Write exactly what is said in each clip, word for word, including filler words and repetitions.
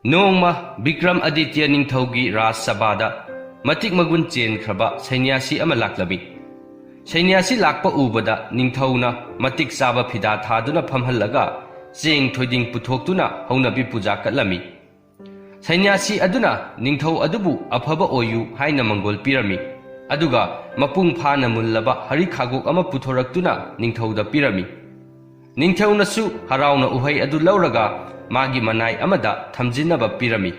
ꯅꯣꯡꯃ ꯕꯤꯀ꯭ꯔꯝ ꯑꯗꯤꯇ꯭ꯌ ꯅꯤꯡꯊꯧꯒꯤ ꯔꯥꯖ ꯁꯚꯥꯗ ꯃꯇꯤꯛ ꯃꯒꯨꯟ ꯆꯦꯟꯈ꯭ꯔꯕ ꯁꯩꯅ꯭ꯌꯥꯁꯤ ꯑꯃ ꯂꯥꯛꯂꯝꯃꯤ꯫ ꯁꯩꯅ꯭ꯌꯥꯁꯤ ꯂꯥꯛꯄ ꯎꯕꯗ ꯅꯤꯡꯊꯧꯅ ꯃꯇꯤꯛ ꯆꯥꯕ ꯐꯤꯗꯥ ꯊꯥꯗꯨꯅ ꯐꯝꯍꯜꯂꯒ ꯆꯦꯡ ꯊꯣꯏꯗꯤꯡ ꯄꯨꯊꯣꯛꯇꯨꯅ ꯍꯧꯅꯕꯤ ꯄꯨꯖꯥ ꯀꯠꯂꯝꯃꯤ꯫ ꯁꯩꯅ꯭ꯌꯥꯁꯤ ꯑꯗꯨꯅ ꯅꯤꯡꯊꯧ ꯑꯗꯨꯕꯨ "ꯑꯐꯕ ꯑꯣꯏꯌꯨ" ꯍꯥꯏꯅ ꯃꯪꯒꯣꯜ ꯄꯤꯔꯝꯃꯤ꯫ ꯑꯗꯨꯒ ꯃꯄꯨꯡ ꯐꯥꯅ ꯃꯨꯜꯂꯕ ꯍꯔꯤ ꯈꯥꯒꯣꯛ ꯑꯃ ꯄꯨꯊꯣꯔꯛꯇꯨꯅ ꯅꯤꯡꯊꯧꯗ ꯄꯤꯔꯝꯃꯤ꯫ ꯅꯤꯡꯊꯧꯅꯁꯨ ꯍꯔꯥꯎꯅ ꯎꯍꯩ ꯑꯗꯨ ꯂꯧꯔꯒ ꯃꯥꯒꯤ ꯃꯅꯥꯏ ꯑꯃꯗ ꯊꯝꯖꯤꯟꯅꯕ ꯄꯤꯔꯝꯃꯤ꯫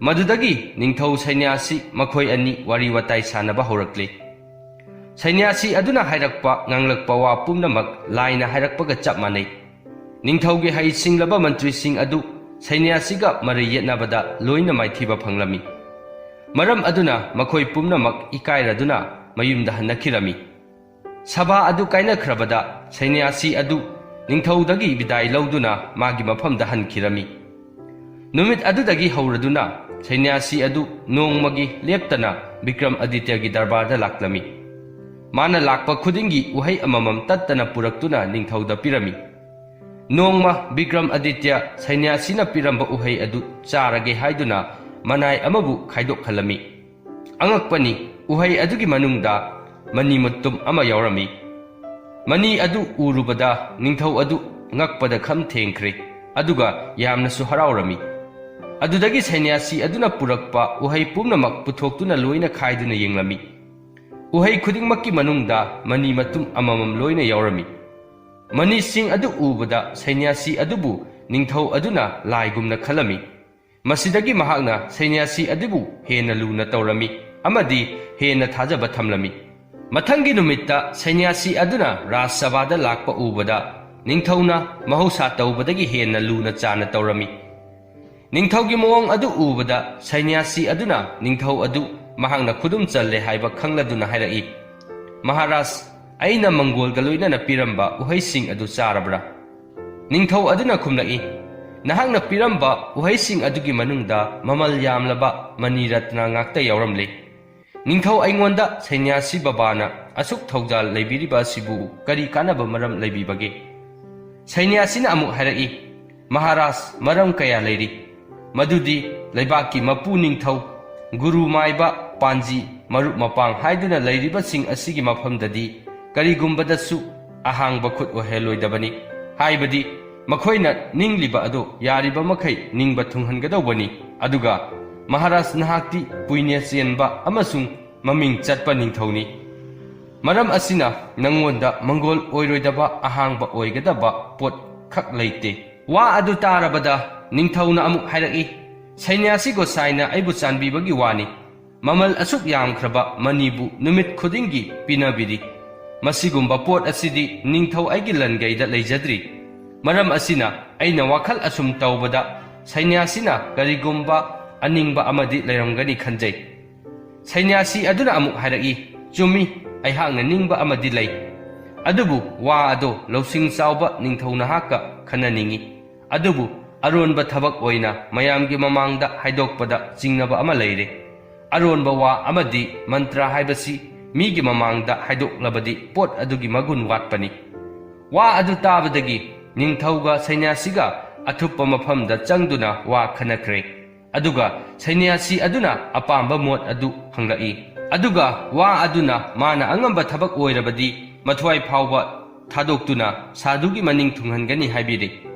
ꯃꯗꯨꯗꯒꯤ ꯅꯤꯡꯊꯧ ꯁꯩꯅ꯭ꯌꯥꯁꯤ ꯃꯈꯣꯏ ꯑꯅꯤ ꯋꯥꯔꯤ ꯋꯥꯇꯥꯏ ꯁꯥꯟꯅꯕ ꯍꯧꯔꯛꯂꯦ꯫ ꯁꯩꯅ꯭ꯌꯥꯁꯤ ꯑꯗꯨꯅ ꯍꯥꯏꯔꯛꯄ ꯉꯥꯡꯂꯛꯄ ꯋꯥ ꯄꯨꯝꯅꯃꯛ ꯂꯥꯏꯅ ꯍꯥꯏꯔꯛꯄꯒ ꯆꯞ ꯃꯥꯟꯅꯩ꯫ ꯅꯤꯡꯊꯧꯒꯤ ꯍꯩ ꯁꯤꯡꯂꯕ ꯃꯟꯇ꯭ꯔꯤꯁꯤꯡ ꯑꯗꯨ ꯁꯩꯅ꯭ꯌꯥꯁꯤꯒ ꯃꯔꯩ ꯌꯦꯠꯅꯕꯗ ꯂꯣꯏꯅ ꯃꯥꯏꯊꯤꯕ ꯐꯪꯂꯝꯃꯤ꯫ ꯃꯔꯝ ꯑꯗꯨꯅ ꯃꯈꯣꯏ ꯄꯨꯝꯅꯃꯛ ꯏꯀꯥꯏꯔꯗꯨꯅ ꯃꯌꯨꯝꯗ ꯍꯟꯅꯈꯤꯔꯝꯃꯤ꯫ ꯁꯚꯥ ꯑꯗꯨ ꯀꯥꯏꯅꯈ꯭ꯔꯕꯗ ꯁꯩꯅ꯭ꯌꯥꯁꯤ ꯑꯗꯨ ꯅꯤꯡꯊꯧꯗꯒꯤ ꯕꯤꯗꯥꯏ ꯂꯧꯗꯨꯅ ꯃꯥꯒꯤ ꯃꯐꯝꯗ ꯍꯟꯈꯤꯔꯝꯃꯤ꯫ ꯅꯨꯃꯤꯠ ꯑꯗꯨꯗꯒꯤ ꯍꯧꯔꯗꯨꯅ ꯁꯩꯅ꯭ꯌꯥꯁꯤ ꯑꯗꯨ ꯅꯣꯡꯃꯒꯤ ꯂꯦꯞꯇꯅ ꯕꯤꯀ꯭ꯔꯝ ꯑꯗꯤꯇ꯭ꯌꯒꯤ ꯗꯔꯕꯥꯔꯗ ꯂꯥꯛꯂꯝꯃꯤ꯫ ꯃꯥꯅ ꯂꯥꯛꯄ ꯈꯨꯗꯤꯡꯒꯤ ꯎꯍꯩ ꯑꯃꯃꯝ ꯇꯠꯇꯅ ꯄꯨꯔꯛꯇꯨꯅ ꯅꯤꯡꯊꯧꯗ ꯄꯤꯔꯝꯃꯤ꯫ ꯅꯣꯡꯃ ꯕꯤꯀ꯭ꯔꯝ ꯑꯗꯤꯇ꯭ꯌ ꯁꯩꯅ꯭ꯌꯥꯁꯤꯅ ꯄꯤꯔꯝꯕ ꯎꯍꯩ ꯑꯗꯨ ꯆꯥꯔꯒꯦ ꯍꯥꯏꯗꯨꯅ ꯃꯅꯥꯏ ꯑꯃꯕꯨ ꯈꯥꯏꯗꯣꯛꯍꯜꯂꯝꯃꯤ꯫ ꯑꯉꯛꯄꯅꯤ, ꯎꯍꯩ ꯑꯗꯨꯒꯤ ꯃꯅꯨꯡꯗ ꯃꯅꯤ ꯃꯇꯨꯝ ꯑꯃ ꯌꯥꯎꯔꯝꯃꯤ꯫ ꯃꯅꯤ ꯑꯗꯨ ꯎꯔꯨꯕꯗ ꯅꯤꯡꯊꯧ ꯑꯗꯨ ꯉꯛꯄꯗ ꯈꯝ ꯊꯦꯡꯈ꯭ꯔꯦ, ꯑꯗꯨꯒ ꯌꯥꯝꯅꯁꯨ ꯍꯔꯥꯎꯔꯝꯃꯤ꯫ ꯑꯗꯨꯗꯒꯤ ꯁꯩꯅ꯭ꯌꯥꯁꯤ ꯑꯗꯨꯅ ꯄꯨꯔꯛꯄ ꯎꯍꯩ ꯄꯨꯝꯅꯃꯛ ꯄꯨꯊꯣꯛꯇꯨꯅ ꯂꯣꯏꯅ ꯈꯥꯏꯗꯨꯅ ꯌꯦꯡꯂꯝꯃꯤ꯫ ꯎꯍꯩ ꯈꯨꯗꯤꯡꯃꯛꯀꯤ ꯃꯅꯨꯡꯗ ꯃꯅꯤ ꯃꯇꯨꯝ ꯑꯃꯃꯝ ꯂꯣꯏꯅ ꯌꯥꯎꯔꯝꯃꯤ꯫ ꯃꯅꯤꯁꯤꯡ ꯑꯗꯨ ꯎꯕꯗ ꯁꯩꯅ꯭ꯌꯥꯁꯤ ꯑꯗꯨꯕꯨ ꯅꯤꯡꯊꯧ ꯑꯗꯨꯅ ꯂꯥꯏꯒꯨꯝꯅ ꯈꯜꯂꯝꯃꯤ꯫ ꯃꯁꯤꯗꯒꯤ ꯃꯍꯥꯛꯅ ꯁꯩꯅ꯭ꯌꯥꯁꯤ ꯑꯗꯨꯕꯨ ꯍꯦꯟꯅ ꯂꯨꯅ ꯇꯧꯔꯝꯃꯤ ꯑꯃꯗꯤ ꯍꯦꯟꯅ ꯊꯥꯖꯕ ꯊꯝꯂꯝꯃꯤ꯫ ꯃꯊꯪꯒꯤ ꯅꯨꯃꯤꯠꯇ ꯁꯩꯅ꯭ꯌꯥꯁꯤ ꯑꯗꯨꯅ ꯔꯥꯖ ꯁꯚꯥꯗ ꯂꯥꯛꯄ ꯎꯕꯗ ꯅꯤꯡꯊꯧꯅ ꯃꯍꯧꯁꯥ ꯇꯧꯕꯗꯒꯤ ꯍꯦꯟꯅ ꯂꯨꯅ ꯆꯥꯟꯅ ꯇꯧꯔꯝꯃꯤ꯫ ꯅꯤꯡꯊꯧꯒꯤ ꯃꯑꯣꯡ ꯑꯗꯨ ꯎꯕꯗ ꯁꯩꯅ꯭ꯌꯥꯁꯤ ꯑꯗꯨꯅ ꯅꯤꯡꯊꯧ ꯑꯗꯨ ꯃꯍꯥꯛꯅ ꯈꯨꯗꯨꯝ ꯆꯜꯂꯦ ꯍꯥꯏꯕ ꯈꯪꯂꯗꯨꯅ ꯍꯥꯏꯔꯛꯏ, "ꯃꯍꯥꯔꯥꯖ, ꯑꯩꯅ ꯃꯪꯒꯣꯜꯒ ꯂꯣꯏꯅꯅ ꯄꯤꯔꯝꯕ ꯎꯍꯩꯁꯤꯡ ꯑꯗꯨ ꯆꯥꯔꯕ꯭ꯔꯥ?" ꯅꯤꯡꯊꯧ ꯑꯗꯨꯅ ꯈꯨꯝꯂꯛꯏ, "ꯅꯍꯥꯛꯅ ꯄꯤꯔꯝꯕ ꯎꯍꯩꯁꯤꯡ ꯑꯗꯨꯒꯤ ꯃꯅꯨꯡꯗ ꯃꯃꯜ ꯌꯥꯝꯂꯕ ꯃꯅꯤ ꯔꯠꯅ ꯉꯥꯛꯇ ꯌꯥꯎꯔꯝꯂꯦ꯫ ꯅꯤꯡꯊꯧ, ꯑꯩꯉꯣꯟꯗ ꯁꯩꯅ꯭ꯌꯥꯁꯤ ꯕꯕꯥꯅ ꯑꯁꯨꯛ ꯊꯧꯖꯥꯜ ꯂꯩꯕꯤꯔꯤꯕ ꯑꯁꯤꯕꯨ ꯀꯔꯤ ꯀꯥꯟꯅꯕ ꯃꯔꯝ ꯂꯩꯕꯤꯕꯒꯦ?" ꯁꯩꯅ꯭ꯌꯥꯁꯤꯅ ꯑꯃꯨꯛ ꯍꯥꯏꯔꯛꯏ, "ꯃꯍꯥꯔꯥꯖ, ꯃꯔꯝ ꯀꯌꯥ ꯂꯩꯔꯤ꯫ ꯃꯗꯨꯗꯤ ꯂꯩꯕꯥꯛꯀꯤ ꯃꯄꯨ ꯅꯤꯡꯊꯧ, ꯒꯨꯔꯨ ꯃꯥꯏꯕ, ꯄꯥꯟꯖꯤ, ꯃꯔꯨꯞ ꯃꯄꯥꯡ ꯍꯥꯏꯗꯨꯅ ꯂꯩꯔꯤꯕꯁꯤꯡ ꯑꯁꯤꯒꯤ ꯃꯐꯝꯗꯗꯤ ꯀꯔꯤꯒꯨꯝꯕꯗꯁꯨ ꯑꯍꯥꯡꯕ ꯈꯨꯠ ꯑꯣꯏꯍꯜꯂꯣꯏꯗꯕꯅꯤ꯫ ꯍꯥꯏꯕꯗꯤ ꯃꯈꯣꯏꯅ ꯅꯤꯡꯂꯤꯕ ꯑꯗꯨ ꯌꯥꯔꯤꯕ ꯃꯈꯩ ꯅꯤꯡꯕ ꯊꯨꯡꯍꯟꯒꯗꯧꯕꯅꯤ꯫ ꯑꯗꯨꯒ ꯃꯍꯥꯔꯥꯖ ꯅꯍꯥꯛꯇꯤ ꯄꯨꯏꯅꯦ ꯆꯦꯟꯕ ꯑꯃꯁꯨꯡ ꯃꯃꯤꯡ ꯆꯠꯄ ꯅꯤꯡꯊꯧꯅꯤ꯫ ꯃꯔꯝ ꯑꯁꯤꯅ ꯅꯪꯉꯣꯟꯗ ꯃꯪꯒꯣꯜ ꯑꯣꯏꯔꯣꯏꯗꯕ ꯑꯍꯥꯡꯕ ꯑꯣꯏꯒꯗꯕ ꯄꯣꯠ ꯈꯛ ꯂꯩꯇꯦ꯫ ꯋꯥ ꯑꯗꯨ ꯇꯥꯔꯕꯗ ꯅꯤꯡꯊꯧꯅ ꯑꯃꯨꯛ ꯍꯥꯏꯔꯛꯏ, "ꯁꯩꯅ꯭ꯌꯥꯁꯤ ꯒꯣꯁꯥꯏꯅ ꯑꯩꯕꯨ ꯆꯥꯟꯕꯤꯕꯒꯤ ꯋꯥꯅꯤ꯫ ꯃꯃꯜ ꯑꯁꯨꯛ ꯌꯥꯝꯈ꯭ꯔꯕ ꯃꯅꯤꯕꯨ ꯅꯨꯃꯤꯠ ꯈꯨꯗꯤꯡꯒꯤ ꯄꯤꯅꯕꯤꯔꯤ꯫ ꯃꯁꯤꯒꯨꯝꯕ ꯄꯣꯠ ꯑꯁꯤꯗꯤ ꯅꯤꯡꯊꯧ ꯑꯩꯒꯤ ꯂꯟꯒꯩꯗ ꯂꯩꯖꯗ꯭ꯔꯤ꯫ ꯃꯔꯝ ꯑꯁꯤꯅ ꯑꯩꯅ ꯋꯥꯈꯜ ꯑꯁꯨꯝ ꯇꯧꯕꯗ ꯁꯩꯅ꯭ꯌꯥꯁꯤꯅ ꯀꯔꯤꯒꯨꯝꯕ ꯑꯅꯤꯡꯕ ꯑꯃꯗꯤ ꯂꯩꯔꯝꯒꯅꯤ ꯈꯟꯖꯩ꯫" ꯁꯩꯅ꯭ꯌꯥꯁꯤ ꯑꯗꯨꯅ ꯑꯃꯨꯛ ꯍꯥꯏꯔꯛꯏ, "ꯆꯨꯝꯃꯤ, ꯑꯩꯍꯥꯛꯅ ꯅꯤꯡꯕ ꯑꯃꯗꯤ ꯂꯩ꯫ ꯑꯗꯨꯕꯨ ꯋꯥ ꯑꯗꯣ ꯂꯧꯁꯤꯡ ꯆꯥꯎꯕ ꯅꯤꯡꯊꯧ ꯅꯍꯥꯛꯀ ꯈꯟꯅꯅꯤꯡꯏ꯫ ꯑꯗꯨꯕꯨ ꯑꯔꯣꯟꯕ ꯊꯕꯛ ꯑꯣꯏꯅ ꯃꯌꯥꯝꯒꯤ ꯃꯃꯥꯡꯗ ꯍꯥꯏꯗꯣꯛꯄꯗ ꯆꯤꯡꯅꯕ ꯑꯃ ꯂꯩꯔꯦ꯫ ꯑꯔꯣꯟꯕ ꯋꯥ ꯑꯃꯗꯤ ꯃꯟꯇ꯭ꯔ ꯍꯥꯏꯕꯁꯤ ꯃꯤꯒꯤ ꯃꯃꯥꯡꯗ ꯍꯥꯏꯗꯣꯛꯂꯕꯗꯤ ꯄꯣꯠ ꯑꯗꯨꯒꯤ ꯃꯒꯨꯟ ꯋꯥꯠꯄꯅꯤ꯫ ꯋꯥ ꯑꯗꯨ ꯇꯥꯕꯗꯒꯤ ꯅꯤꯡꯊꯧꯒ ꯁꯩꯅ꯭ꯌꯥꯁꯤꯒ ꯑꯊꯨꯞꯄ ꯃꯐꯝꯗ ꯆꯪꯗꯨꯅ ꯋꯥ ꯈꯟꯅꯈ꯭ꯔꯦ꯫ ꯑꯗꯨꯒ ꯁꯩꯅ꯭ꯌꯥꯁꯤ ꯑꯗꯨꯅ ꯑꯄꯥꯝꯕ ꯃꯣꯠ ꯑꯗꯨ ꯍꯪꯂꯛꯏ꯫ ꯑꯗꯨꯒ ꯋꯥ ꯑꯗꯨꯅ ꯃꯥꯅ ꯑꯉꯝꯕ ꯊꯕꯛ ꯑꯣꯏꯔꯕꯗꯤ ꯃꯊ꯭ꯋꯥꯏ ꯐꯥꯎꯕ ꯊꯥꯗꯣꯛꯇꯨꯅ ꯁꯥꯙꯨꯒꯤ ꯃꯅꯤꯡ ꯊꯨꯡꯍꯟꯒꯅꯤ ꯍꯥꯏꯕꯤꯔꯦ꯫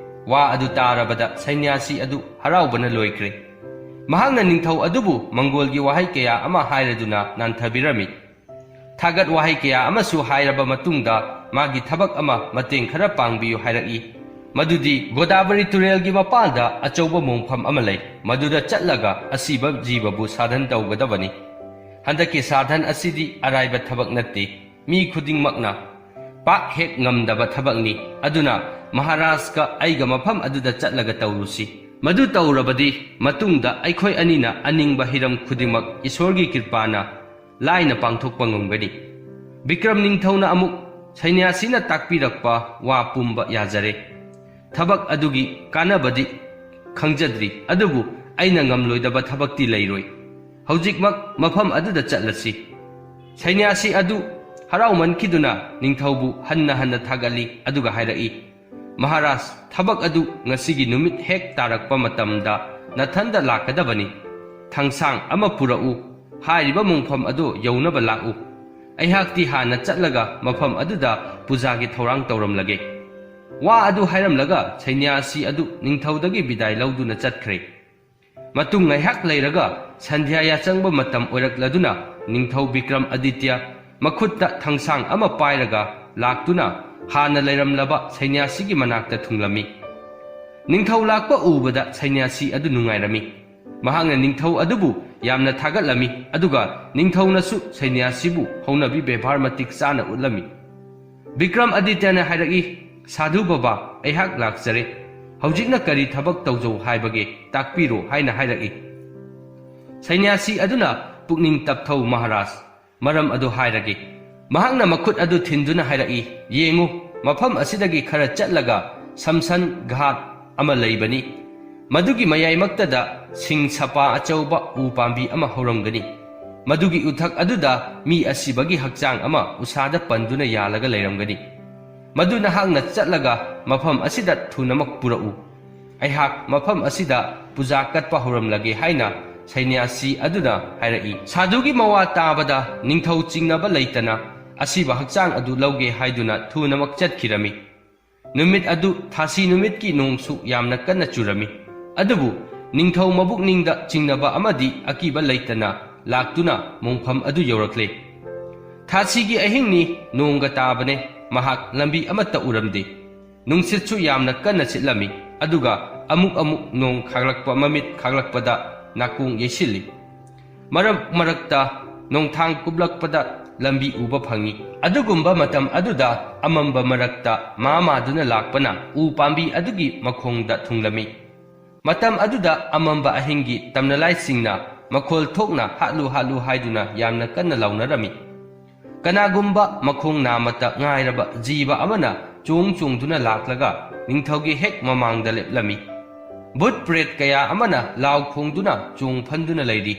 ꯋꯥ ꯑꯗꯨ ꯇꯥꯔꯕꯗ ꯁꯩꯅ꯭ꯌꯥꯁꯤ ꯑꯗꯨ ꯍꯔꯥꯎꯕꯅ ꯂꯣꯏꯈ꯭ꯔꯦ꯫ ꯃꯍꯥꯛꯅ ꯅꯤꯡꯊꯧ ꯑꯗꯨꯕꯨ ꯃꯪꯒꯣꯜꯒꯤ ꯋꯥꯍꯩ ꯀꯌꯥ ꯑꯃ ꯍꯥꯏꯔꯗꯨꯅ ꯅꯥꯟꯊꯕꯤꯔꯝꯃꯤ꯫ ꯊꯥꯒꯠ ꯋꯥꯍꯩ ꯀꯌꯥ ꯑꯃꯁꯨ ꯍꯥꯏꯔꯕ ꯃꯇꯨꯡꯗ ꯃꯥꯒꯤ ꯊꯕꯛ ꯑꯃ ꯃꯇꯦꯡ ꯈꯔ ꯄꯥꯡꯕꯤꯌꯨ ꯍꯥꯏꯔꯛꯏ꯫ ꯃꯗꯨꯗꯤ ꯒꯣꯗꯥꯕꯔꯤ ꯇꯨꯔꯦꯜꯒꯤ ꯃꯄꯥꯜꯗ ꯑꯆꯧꯕ ꯃꯣꯡꯐꯝ ꯑꯃ ꯂꯩ꯫ ꯃꯗꯨꯗ ꯆꯠꯂꯒ ꯑꯁꯤꯕ ꯖꯤꯕꯕꯨ ꯁꯥꯙꯟ ꯇꯧꯒꯗꯕꯅꯤ꯫ ꯍꯟꯗꯛꯀꯤ ꯁꯥꯙꯟ ꯑꯁꯤꯗꯤ ꯑꯔꯥꯏꯕ ꯊꯕꯛ ꯅꯠꯇꯦ꯫ ꯃꯤ ꯈꯨꯗꯤꯡꯃꯛꯅ ꯄꯥꯛ ꯍꯦꯛ ꯉꯝꯗꯕ ꯊꯕꯛꯅꯤ꯫ ꯑꯗꯨꯅ ꯃꯍꯥꯔꯥꯖꯀ ꯑꯩꯒ ꯃꯐꯝ ꯑꯗꯨꯗ ꯆꯠꯂꯒ ꯇꯧꯔꯨꯁꯤ꯫ ꯃꯗꯨ ꯇꯧꯔꯕꯗꯤ ꯃꯇꯨꯡꯗ ꯑꯩꯈꯣꯏ ꯑꯅꯤꯅ ꯑꯅꯤꯡꯕ ꯍꯤꯔꯝ ꯈꯨꯗꯤꯡꯃꯛ ꯏꯁꯣꯔꯒꯤ ꯀ꯭ꯔꯤꯄꯥꯅ ꯂꯥꯏꯅ ꯄꯥꯡꯊꯣꯛꯄ ꯉꯝꯒꯅꯤ꯫ ꯕꯤꯀ꯭ꯔꯝ ꯅꯤꯡꯊꯧꯅ ꯑꯃꯨꯛ ꯁꯩꯅ꯭ꯌꯥꯁꯤꯅ ꯇꯥꯛꯄꯤꯔꯛꯄ ꯋꯥ ꯄꯨꯝꯕ ꯌꯥꯖꯔꯦ꯫ ꯊꯕꯛ ꯑꯗꯨꯒꯤ ꯀꯥꯟꯅꯕꯗꯤ ꯈꯪꯖꯗ꯭ꯔꯤ, ꯑꯗꯨꯕꯨ ꯑꯩꯅ ꯉꯝꯂꯣꯏꯗꯕ ꯊꯕꯛꯇꯤ ꯂꯩꯔꯣꯏ꯫ ꯍꯧꯖꯤꯛꯃꯛ ꯃꯐꯝ ꯑꯗꯨꯗ ꯆꯠꯂꯁꯤ꯫ ꯁꯩꯅ꯭ꯌꯥꯁꯤ ꯑꯗꯨ ꯍꯔꯥꯎꯃꯟꯈꯤꯗꯨꯅ ꯅꯤꯡꯊꯧꯕꯨ ꯍꯟꯅ ꯍꯟꯅ ꯊꯥꯒꯠꯂꯤ, ꯑꯗꯨꯒ ꯍꯥꯏꯔꯛꯏ, "ꯃꯍꯥꯔꯥꯖ, ꯊꯕꯛ ꯑꯗꯨ ꯉꯁꯤꯒꯤ ꯅꯨꯃꯤꯠ ꯍꯦꯛ ꯇꯥꯔꯛꯄ ꯃꯇꯝꯗ ꯅꯊꯟꯗ ꯂꯥꯛꯀꯗꯕꯅꯤ꯫ ꯊꯥꯡꯁꯥꯡ ꯑꯃ ꯄꯨꯔꯛꯎ꯫ ꯍꯥꯏꯔꯤꯕ ꯃꯣꯡꯐꯝ ꯑꯗꯨ ꯌꯧꯅꯕ ꯂꯥꯛꯎ꯫ ꯑꯩꯍꯥꯛꯇꯤ ꯍꯥꯟꯅ ꯆꯠꯂꯒ ꯃꯐꯝ ꯑꯗꯨꯗ ꯄꯨꯖꯥꯒꯤ ꯊꯧꯔꯥꯡ ꯇꯧꯔꯝꯂꯒꯦ꯫" ꯋꯥ ꯑꯗꯨ ꯍꯥꯏꯔꯝꯂꯒ ꯁꯩꯅ꯭ꯌꯥꯁꯤ ꯑꯗꯨ ꯅꯤꯡꯊꯧꯗꯒꯤ ꯕꯤꯗꯥꯏ ꯂꯧꯗꯨꯅ ꯆꯠꯈ꯭ꯔꯦ꯫ ꯃꯇꯨꯡ ꯉꯥꯏꯍꯥꯛ ꯂꯩꯔꯒ ꯁꯟꯙ꯭ꯌꯥ ꯌꯥꯆꯪꯕ ꯃꯇꯝ ꯑꯣꯏꯔꯛꯂꯗꯨꯅ ꯅꯤꯡꯊꯧ ꯕꯤꯀ꯭ꯔꯝ ꯑꯗꯤꯇ꯭ꯌ ꯃꯈꯨꯠꯇ ꯊꯥꯡꯁꯥꯡ ꯑꯃ ꯄꯥꯏꯔꯒ ꯂꯥꯛꯇꯨꯅ ꯍꯥꯟꯅ ꯂꯩꯔꯝꯂꯕ ꯁꯩꯅ꯭ꯌꯥꯁꯤꯒꯤ ꯃꯅꯥꯛꯇ ꯊꯨꯡꯂꯝꯃꯤ꯫ ꯅꯤꯡꯊꯧ ꯂꯥꯛꯄ ꯎꯕꯗ ꯁꯩꯅ꯭ꯌꯥꯁꯤ ꯑꯗꯨ ꯅꯨꯡꯉꯥꯏꯔꯝꯃꯤ꯫ ꯃꯍꯥꯛꯅ ꯅꯤꯡꯊꯧ ꯑꯗꯨꯕꯨ ꯌꯥꯝꯅ ꯊꯥꯒꯠꯂꯝꯃꯤ, ꯑꯗꯨꯒ ꯅꯤꯡꯊꯧꯅꯁꯨ ꯁꯩꯅ꯭ꯌꯥꯁꯤꯕꯨ ꯍꯧꯅꯕꯤ ꯕꯦꯕꯥꯔ ꯃꯇꯤꯛ ꯆꯥꯅ ꯎꯠꯂꯝꯃꯤ꯫ ꯕꯤꯀ꯭ꯔꯝ ꯑꯗꯤꯇ꯭ꯌꯅ ꯍꯥꯏꯔꯛꯏ, "ꯁꯥꯙꯨ ꯕꯕꯥ, ꯑꯩꯍꯥꯛ ꯂꯥꯛꯆꯔꯦ꯫ ꯍꯧꯖꯤꯛꯅ ꯀꯔꯤ ꯊꯕꯛ ꯇꯧꯖꯧ ꯍꯥꯏꯕꯒꯦ, ꯇꯥꯛꯄꯤꯔꯣ" ꯍꯥꯏꯅ ꯍꯥꯏꯔꯛꯏ꯫ ꯁꯩꯅ꯭ꯌꯥꯁꯤ ꯑꯗꯨꯅ, "ꯄꯨꯛꯅꯤꯡ ꯇꯞꯊꯧ ꯃꯍꯥꯔꯥꯖ, ꯃꯔꯝ ꯑꯗꯨ ꯍꯥꯏꯔꯒꯦ꯫" ꯃꯍꯥꯛꯅ ꯃꯈꯨꯠ ꯑꯗꯨ ꯊꯤꯟꯗꯨꯅ ꯍꯥꯏꯔꯛꯏ, "ꯌꯦꯡꯉꯨ, ꯃꯐꯝ ꯑꯁꯤꯗꯒꯤ ꯈꯔ ꯆꯠꯂꯒ ꯁꯝꯁꯟ ꯘꯥꯠ ꯑꯃ ꯂꯩꯕꯅꯤ꯫ ꯃꯗꯨꯒꯤ ꯃꯌꯥꯏꯃꯛꯇꯗ ꯁꯤꯡ ꯁꯄꯥ ꯑꯆꯧꯕ ꯎ ꯄꯥꯝꯕꯤ ꯑꯃ ꯍꯧꯔꯝꯒꯅꯤ꯫ ꯃꯗꯨꯒꯤ ꯎꯊꯛ ꯑꯗꯨꯗ ꯃꯤ ꯑꯁꯤꯕꯒꯤ ꯍꯛꯆꯥꯡ ꯑꯃ ꯎꯁꯥꯗ ꯄꯟꯗꯨꯅ ꯌꯥꯜꯂꯒ ꯂꯩꯔꯝꯒꯅꯤ꯫ ꯃꯗꯨ ꯅꯍꯥꯛꯅ ꯆꯠꯂꯒ ꯃꯐꯝ ꯑꯁꯤꯗ ꯊꯨꯅꯃꯛ ꯄꯨꯔꯛꯎ꯫ ꯑꯩꯍꯥꯛ ꯃꯐꯝ ꯑꯁꯤꯗ ꯄꯨꯖꯥ ꯀꯠꯄ ꯍꯧꯔꯝꯂꯒꯦ" ꯍꯥꯏꯅ ꯁꯩꯅ꯭ꯌꯥꯁꯤ ꯑꯗꯨꯅ ꯍꯥꯏꯔꯛꯏ꯫ ꯁꯥꯙꯨꯒꯤ ꯃꯋꯥ ꯇꯥꯕꯗ ꯅꯤꯡꯊꯧ ꯆꯤꯡꯅꯕ ꯂꯩꯇꯅ ꯑꯁꯤꯕ ꯍꯛꯆꯥꯡ ꯑꯗꯨ ꯂꯧꯒꯦ ꯍꯥꯏꯗꯨꯅ ꯊꯨꯅꯃꯛ ꯆꯠꯈꯤꯔꯝꯃꯤ꯫ ꯅꯨꯃꯤꯠ ꯑꯗꯨ ꯊꯥꯁꯤ ꯅꯨꯃꯤꯠꯀꯤ ꯅꯣꯡꯁꯨ ꯌꯥꯝꯅ ꯀꯟꯅ ꯆꯨꯔꯝꯃꯤ꯫ ꯑꯗꯨꯕꯨ ꯅꯤꯡꯊꯧ ꯃꯕꯨꯛꯅꯤꯡꯗ ꯆꯤꯡꯅꯕ ꯑꯃꯗꯤ ꯑꯀꯤꯕ ꯂꯩꯇꯅ ꯂꯥꯛꯇꯨꯅ ꯃꯣꯡꯐꯝ ꯑꯗꯨ ꯌꯧꯔꯛꯂꯦ꯫ ꯊꯥꯁꯤꯒꯤ ꯑꯍꯤꯡꯅꯤ, ꯅꯣꯡꯒ ꯇꯥꯕꯅꯦ꯫ ꯃꯍꯥꯛ ꯂꯝꯕꯤ ꯑꯃꯠꯇ ꯎꯔꯝꯗꯦ꯫ ꯅꯨꯡꯁꯤꯠꯁꯨ ꯌꯥꯝꯅ ꯀꯟꯅ ꯁꯤꯠꯂꯝꯃꯤ, ꯑꯗꯨꯒ ꯑꯃꯨꯛ ꯑꯃꯨꯛ ꯅꯣꯡ ꯈꯥꯛꯂꯛꯄ, ꯃꯃꯤꯠ ꯈꯥꯛꯂꯛꯄꯗ ꯅꯥꯀꯣꯡ ꯌꯩꯁꯤꯜꯂꯤ꯫ ꯃꯔꯛ ꯃꯔꯛꯇ ꯅꯣꯡꯊꯥꯡ ꯀꯨꯞꯂꯛꯄꯗ ꯂꯝꯕꯤ ꯎꯕ ꯐꯪꯏ꯫ ꯑꯗꯨꯒꯨꯝꯕ ꯃꯇꯝ ꯑꯗꯨꯗ ꯑꯃꯝꯕ ꯃꯔꯛꯇ ꯃꯥ ꯃꯥꯗꯨꯅ ꯂꯥꯛꯄꯅ ꯎ ꯄꯥꯝꯕꯤ ꯑꯗꯨꯒꯤ ꯃꯈꯣꯡꯗ ꯊꯨꯡꯂꯝꯃꯤ꯫ ꯃꯇꯝ ꯑꯗꯨꯗ ꯑꯃꯝꯕ ꯑꯍꯤꯡꯒꯤ ꯇꯝꯅꯂꯥꯏꯁꯤꯡꯅ ꯃꯈꯣꯜ ꯊꯣꯛꯅ "ꯍꯥꯠꯂꯨ, ꯍꯥꯠꯂꯨ" ꯍꯥꯏꯗꯨꯅ ꯌꯥꯝꯅ ꯀꯟꯅ ꯂꯥꯎꯅꯔꯝꯃꯤ꯫ ꯀꯅꯥꯒꯨꯝꯕ ꯃꯈꯣꯡ ꯅꯥꯃꯠꯇ ꯉꯥꯏꯔꯕ ꯖꯤꯕ ꯑꯃꯅ ꯆꯣꯡ ꯆꯣꯡꯗꯨꯅ ꯂꯥꯛꯂꯒ ꯅꯤꯡꯊꯧꯒꯤ ꯍꯦꯛ ꯃꯃꯥꯡꯗ ꯂꯦꯞꯂꯝꯃꯤ꯫ ꯚꯨꯠ ꯄ꯭ꯔꯦꯠ ꯀꯌꯥ ꯑꯃꯅ ꯂꯥꯎ ꯈꯣꯡꯗꯨꯅ ꯆꯣꯡ ꯐꯟꯗꯨꯅ ꯂꯩꯔꯤ꯫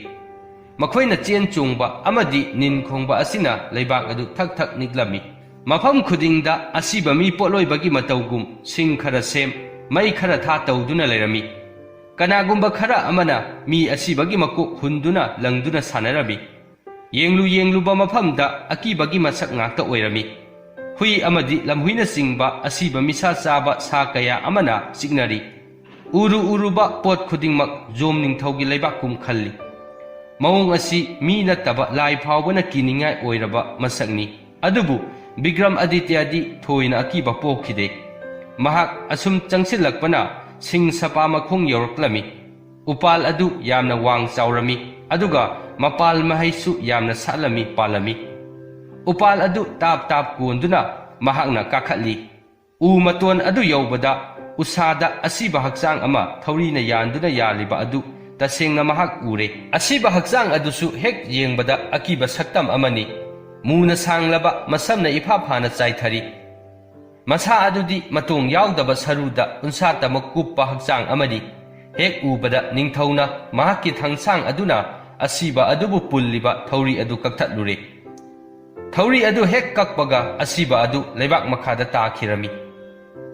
ꯃꯈꯣꯏꯅ ꯆꯦꯟ ꯆꯣꯡꯕ ꯑꯃꯗꯤ ꯅꯤꯟ ꯈꯣꯡꯕ ꯑꯁꯤꯅ ꯂꯩꯕꯥꯛ ꯑꯗꯨ ꯊꯛ ꯊꯛ ꯅꯤꯛꯂꯝꯃꯤ꯫ ꯃꯐꯝ ꯈꯨꯗꯤꯡꯗ ꯑꯁꯤꯕ ꯃꯤ ꯄꯣꯠꯂꯣꯏꯕꯒꯤ ꯃꯇꯧꯒꯨꯝ ꯁꯤꯡ ꯈꯔ ꯁꯦꯝ, ꯃꯩ ꯈꯔ ꯊꯥ ꯇꯧꯗꯨꯅ ꯂꯩꯔꯝꯃꯤ꯫ ꯀꯅꯥꯒꯨꯝꯕ ꯈꯔ ꯑꯃꯅ ꯃꯤ ꯑꯁꯤꯕꯒꯤ ꯃꯀꯣꯛ ꯍꯨꯟꯗꯨꯅ ꯂꯪꯗꯨꯅ ꯁꯥꯟꯅꯔꯝꯃꯤ꯫ ꯌꯦꯡꯂꯨ ꯌꯦꯡꯂꯨꯕ ꯃꯐꯝꯗ ꯑꯀꯤꯕꯒꯤ ꯃꯁꯛ ꯉꯥꯛꯇ ꯑꯣꯏꯔꯝꯃꯤ꯫ ꯍꯨꯏ ꯑꯃꯗꯤ ꯂꯝꯍꯨꯏꯅꯆꯤꯡꯕ ꯑꯁꯤꯕ ꯃꯤꯁꯥ ꯆꯥꯕ ꯁꯥ ꯀꯌꯥ ꯑꯃꯅ ꯆꯤꯛꯅꯔꯤ꯫ ꯎꯔꯨ ꯎꯔꯨꯕ ꯄꯣꯠ ꯈꯨꯗꯤꯡꯃꯛ ꯖꯣꯝ ꯅꯤꯡꯊꯧꯒꯤ ꯂꯩꯕꯥꯛꯀꯨꯝ ꯈꯜꯂꯤ꯫ ꯃꯑꯣꯡ ꯑꯁꯤ ꯃꯤ ꯅꯠꯇꯕ ꯂꯥꯏ ꯐꯥꯎꯕꯅ ꯀꯤꯅꯤꯡꯉꯥꯏ ꯑꯣꯏꯔꯕ ꯃꯁꯛꯅꯤ꯫ ꯑꯗꯨꯕꯨ ꯕꯤꯀ꯭ꯔꯝ ꯑꯗꯤꯇ꯭ꯌꯗꯤ ꯊꯣꯏꯅ ꯑꯀꯤꯕ ꯄꯣꯛꯈꯤꯗꯦ꯫ ꯃꯍꯥꯛ ꯑꯁꯨꯝ ꯆꯪꯁꯤꯜꯂꯛꯄꯅ ꯁꯤꯡ ꯁꯄꯥ ꯃꯈꯣꯡ ꯌꯧꯔꯛꯂꯝꯃꯤ꯫ ꯎꯄꯥꯜ ꯑꯗꯨ ꯌꯥꯝꯅ ꯋꯥꯡ ꯆꯥꯎꯔꯝꯃꯤ, ꯑꯗꯨꯒ ꯃꯄꯥꯜ ꯃꯍꯩꯁꯨ ꯌꯥꯝꯅ ꯁꯥꯠꯂꯝꯃꯤ, ꯄꯥꯜꯂꯝꯃꯤ꯫ ꯎꯄꯥꯜ ꯑꯗꯨ ꯇꯥꯞ ꯇꯥꯞ ꯀꯣꯟꯗꯨꯅ ꯃꯍꯥꯛꯅ ꯀꯥꯈꯠꯂꯤ꯫ ꯎ ꯃꯇꯣꯟ ꯑꯗꯨ ꯌꯧꯕꯗ ꯎꯁꯥꯗ ꯑꯁꯤꯕ ꯍꯛꯆꯥꯡ ꯑꯃ ꯊꯧꯔꯤꯅ ꯌꯥꯟꯗꯨꯅ ꯌꯥꯜꯂꯤꯕ ꯑꯗꯨ ꯇꯁꯦꯡꯅ ꯃꯍꯥꯛ ꯎꯔꯦ꯫ ꯑꯁꯤꯕ ꯍꯛꯆꯥꯡ ꯑꯗꯨꯁꯨ ꯍꯦꯛ ꯌꯦꯡꯕꯗ ꯑꯀꯤꯕ ꯁꯛꯇꯝ ꯑꯃꯅꯤ꯫ ꯃꯨꯅ ꯁꯥꯡꯂꯕ ꯃꯁꯝꯅ ꯏꯐꯥ ꯐꯥꯅ ꯆꯥꯏꯊꯔꯤ꯫ ꯃꯁꯥ ꯑꯗꯨꯗꯤ ꯃꯇꯣꯡ ꯌꯥꯎꯗꯕ ꯁꯔꯨꯗ ꯎꯟꯁꯥ ꯇꯃꯛ ꯀꯨꯞꯄ ꯍꯛꯆꯥꯡ ꯑꯃꯅꯤ꯫ ꯍꯦꯛ ꯎꯕꯗ ꯅꯤꯡꯊꯧꯅ ꯃꯍꯥꯛꯀꯤ ꯊꯥꯡꯁꯥꯡ ꯑꯗꯨꯅ ꯑꯁꯤꯕ ꯑꯗꯨꯕꯨ ꯄꯨꯜꯂꯤꯕ ꯊꯧꯔꯤ ꯑꯗꯨ ꯀꯛꯊꯠꯂꯨꯔꯦ꯫ ꯊꯧꯔꯤ ꯑꯗꯨ ꯍꯦꯛ ꯀꯛꯄꯒ ꯑꯁꯤꯕ ꯑꯗꯨ ꯂꯩꯕꯥꯛ ꯃꯈꯥꯗ ꯇꯥꯈꯤꯔꯝꯃꯤ꯫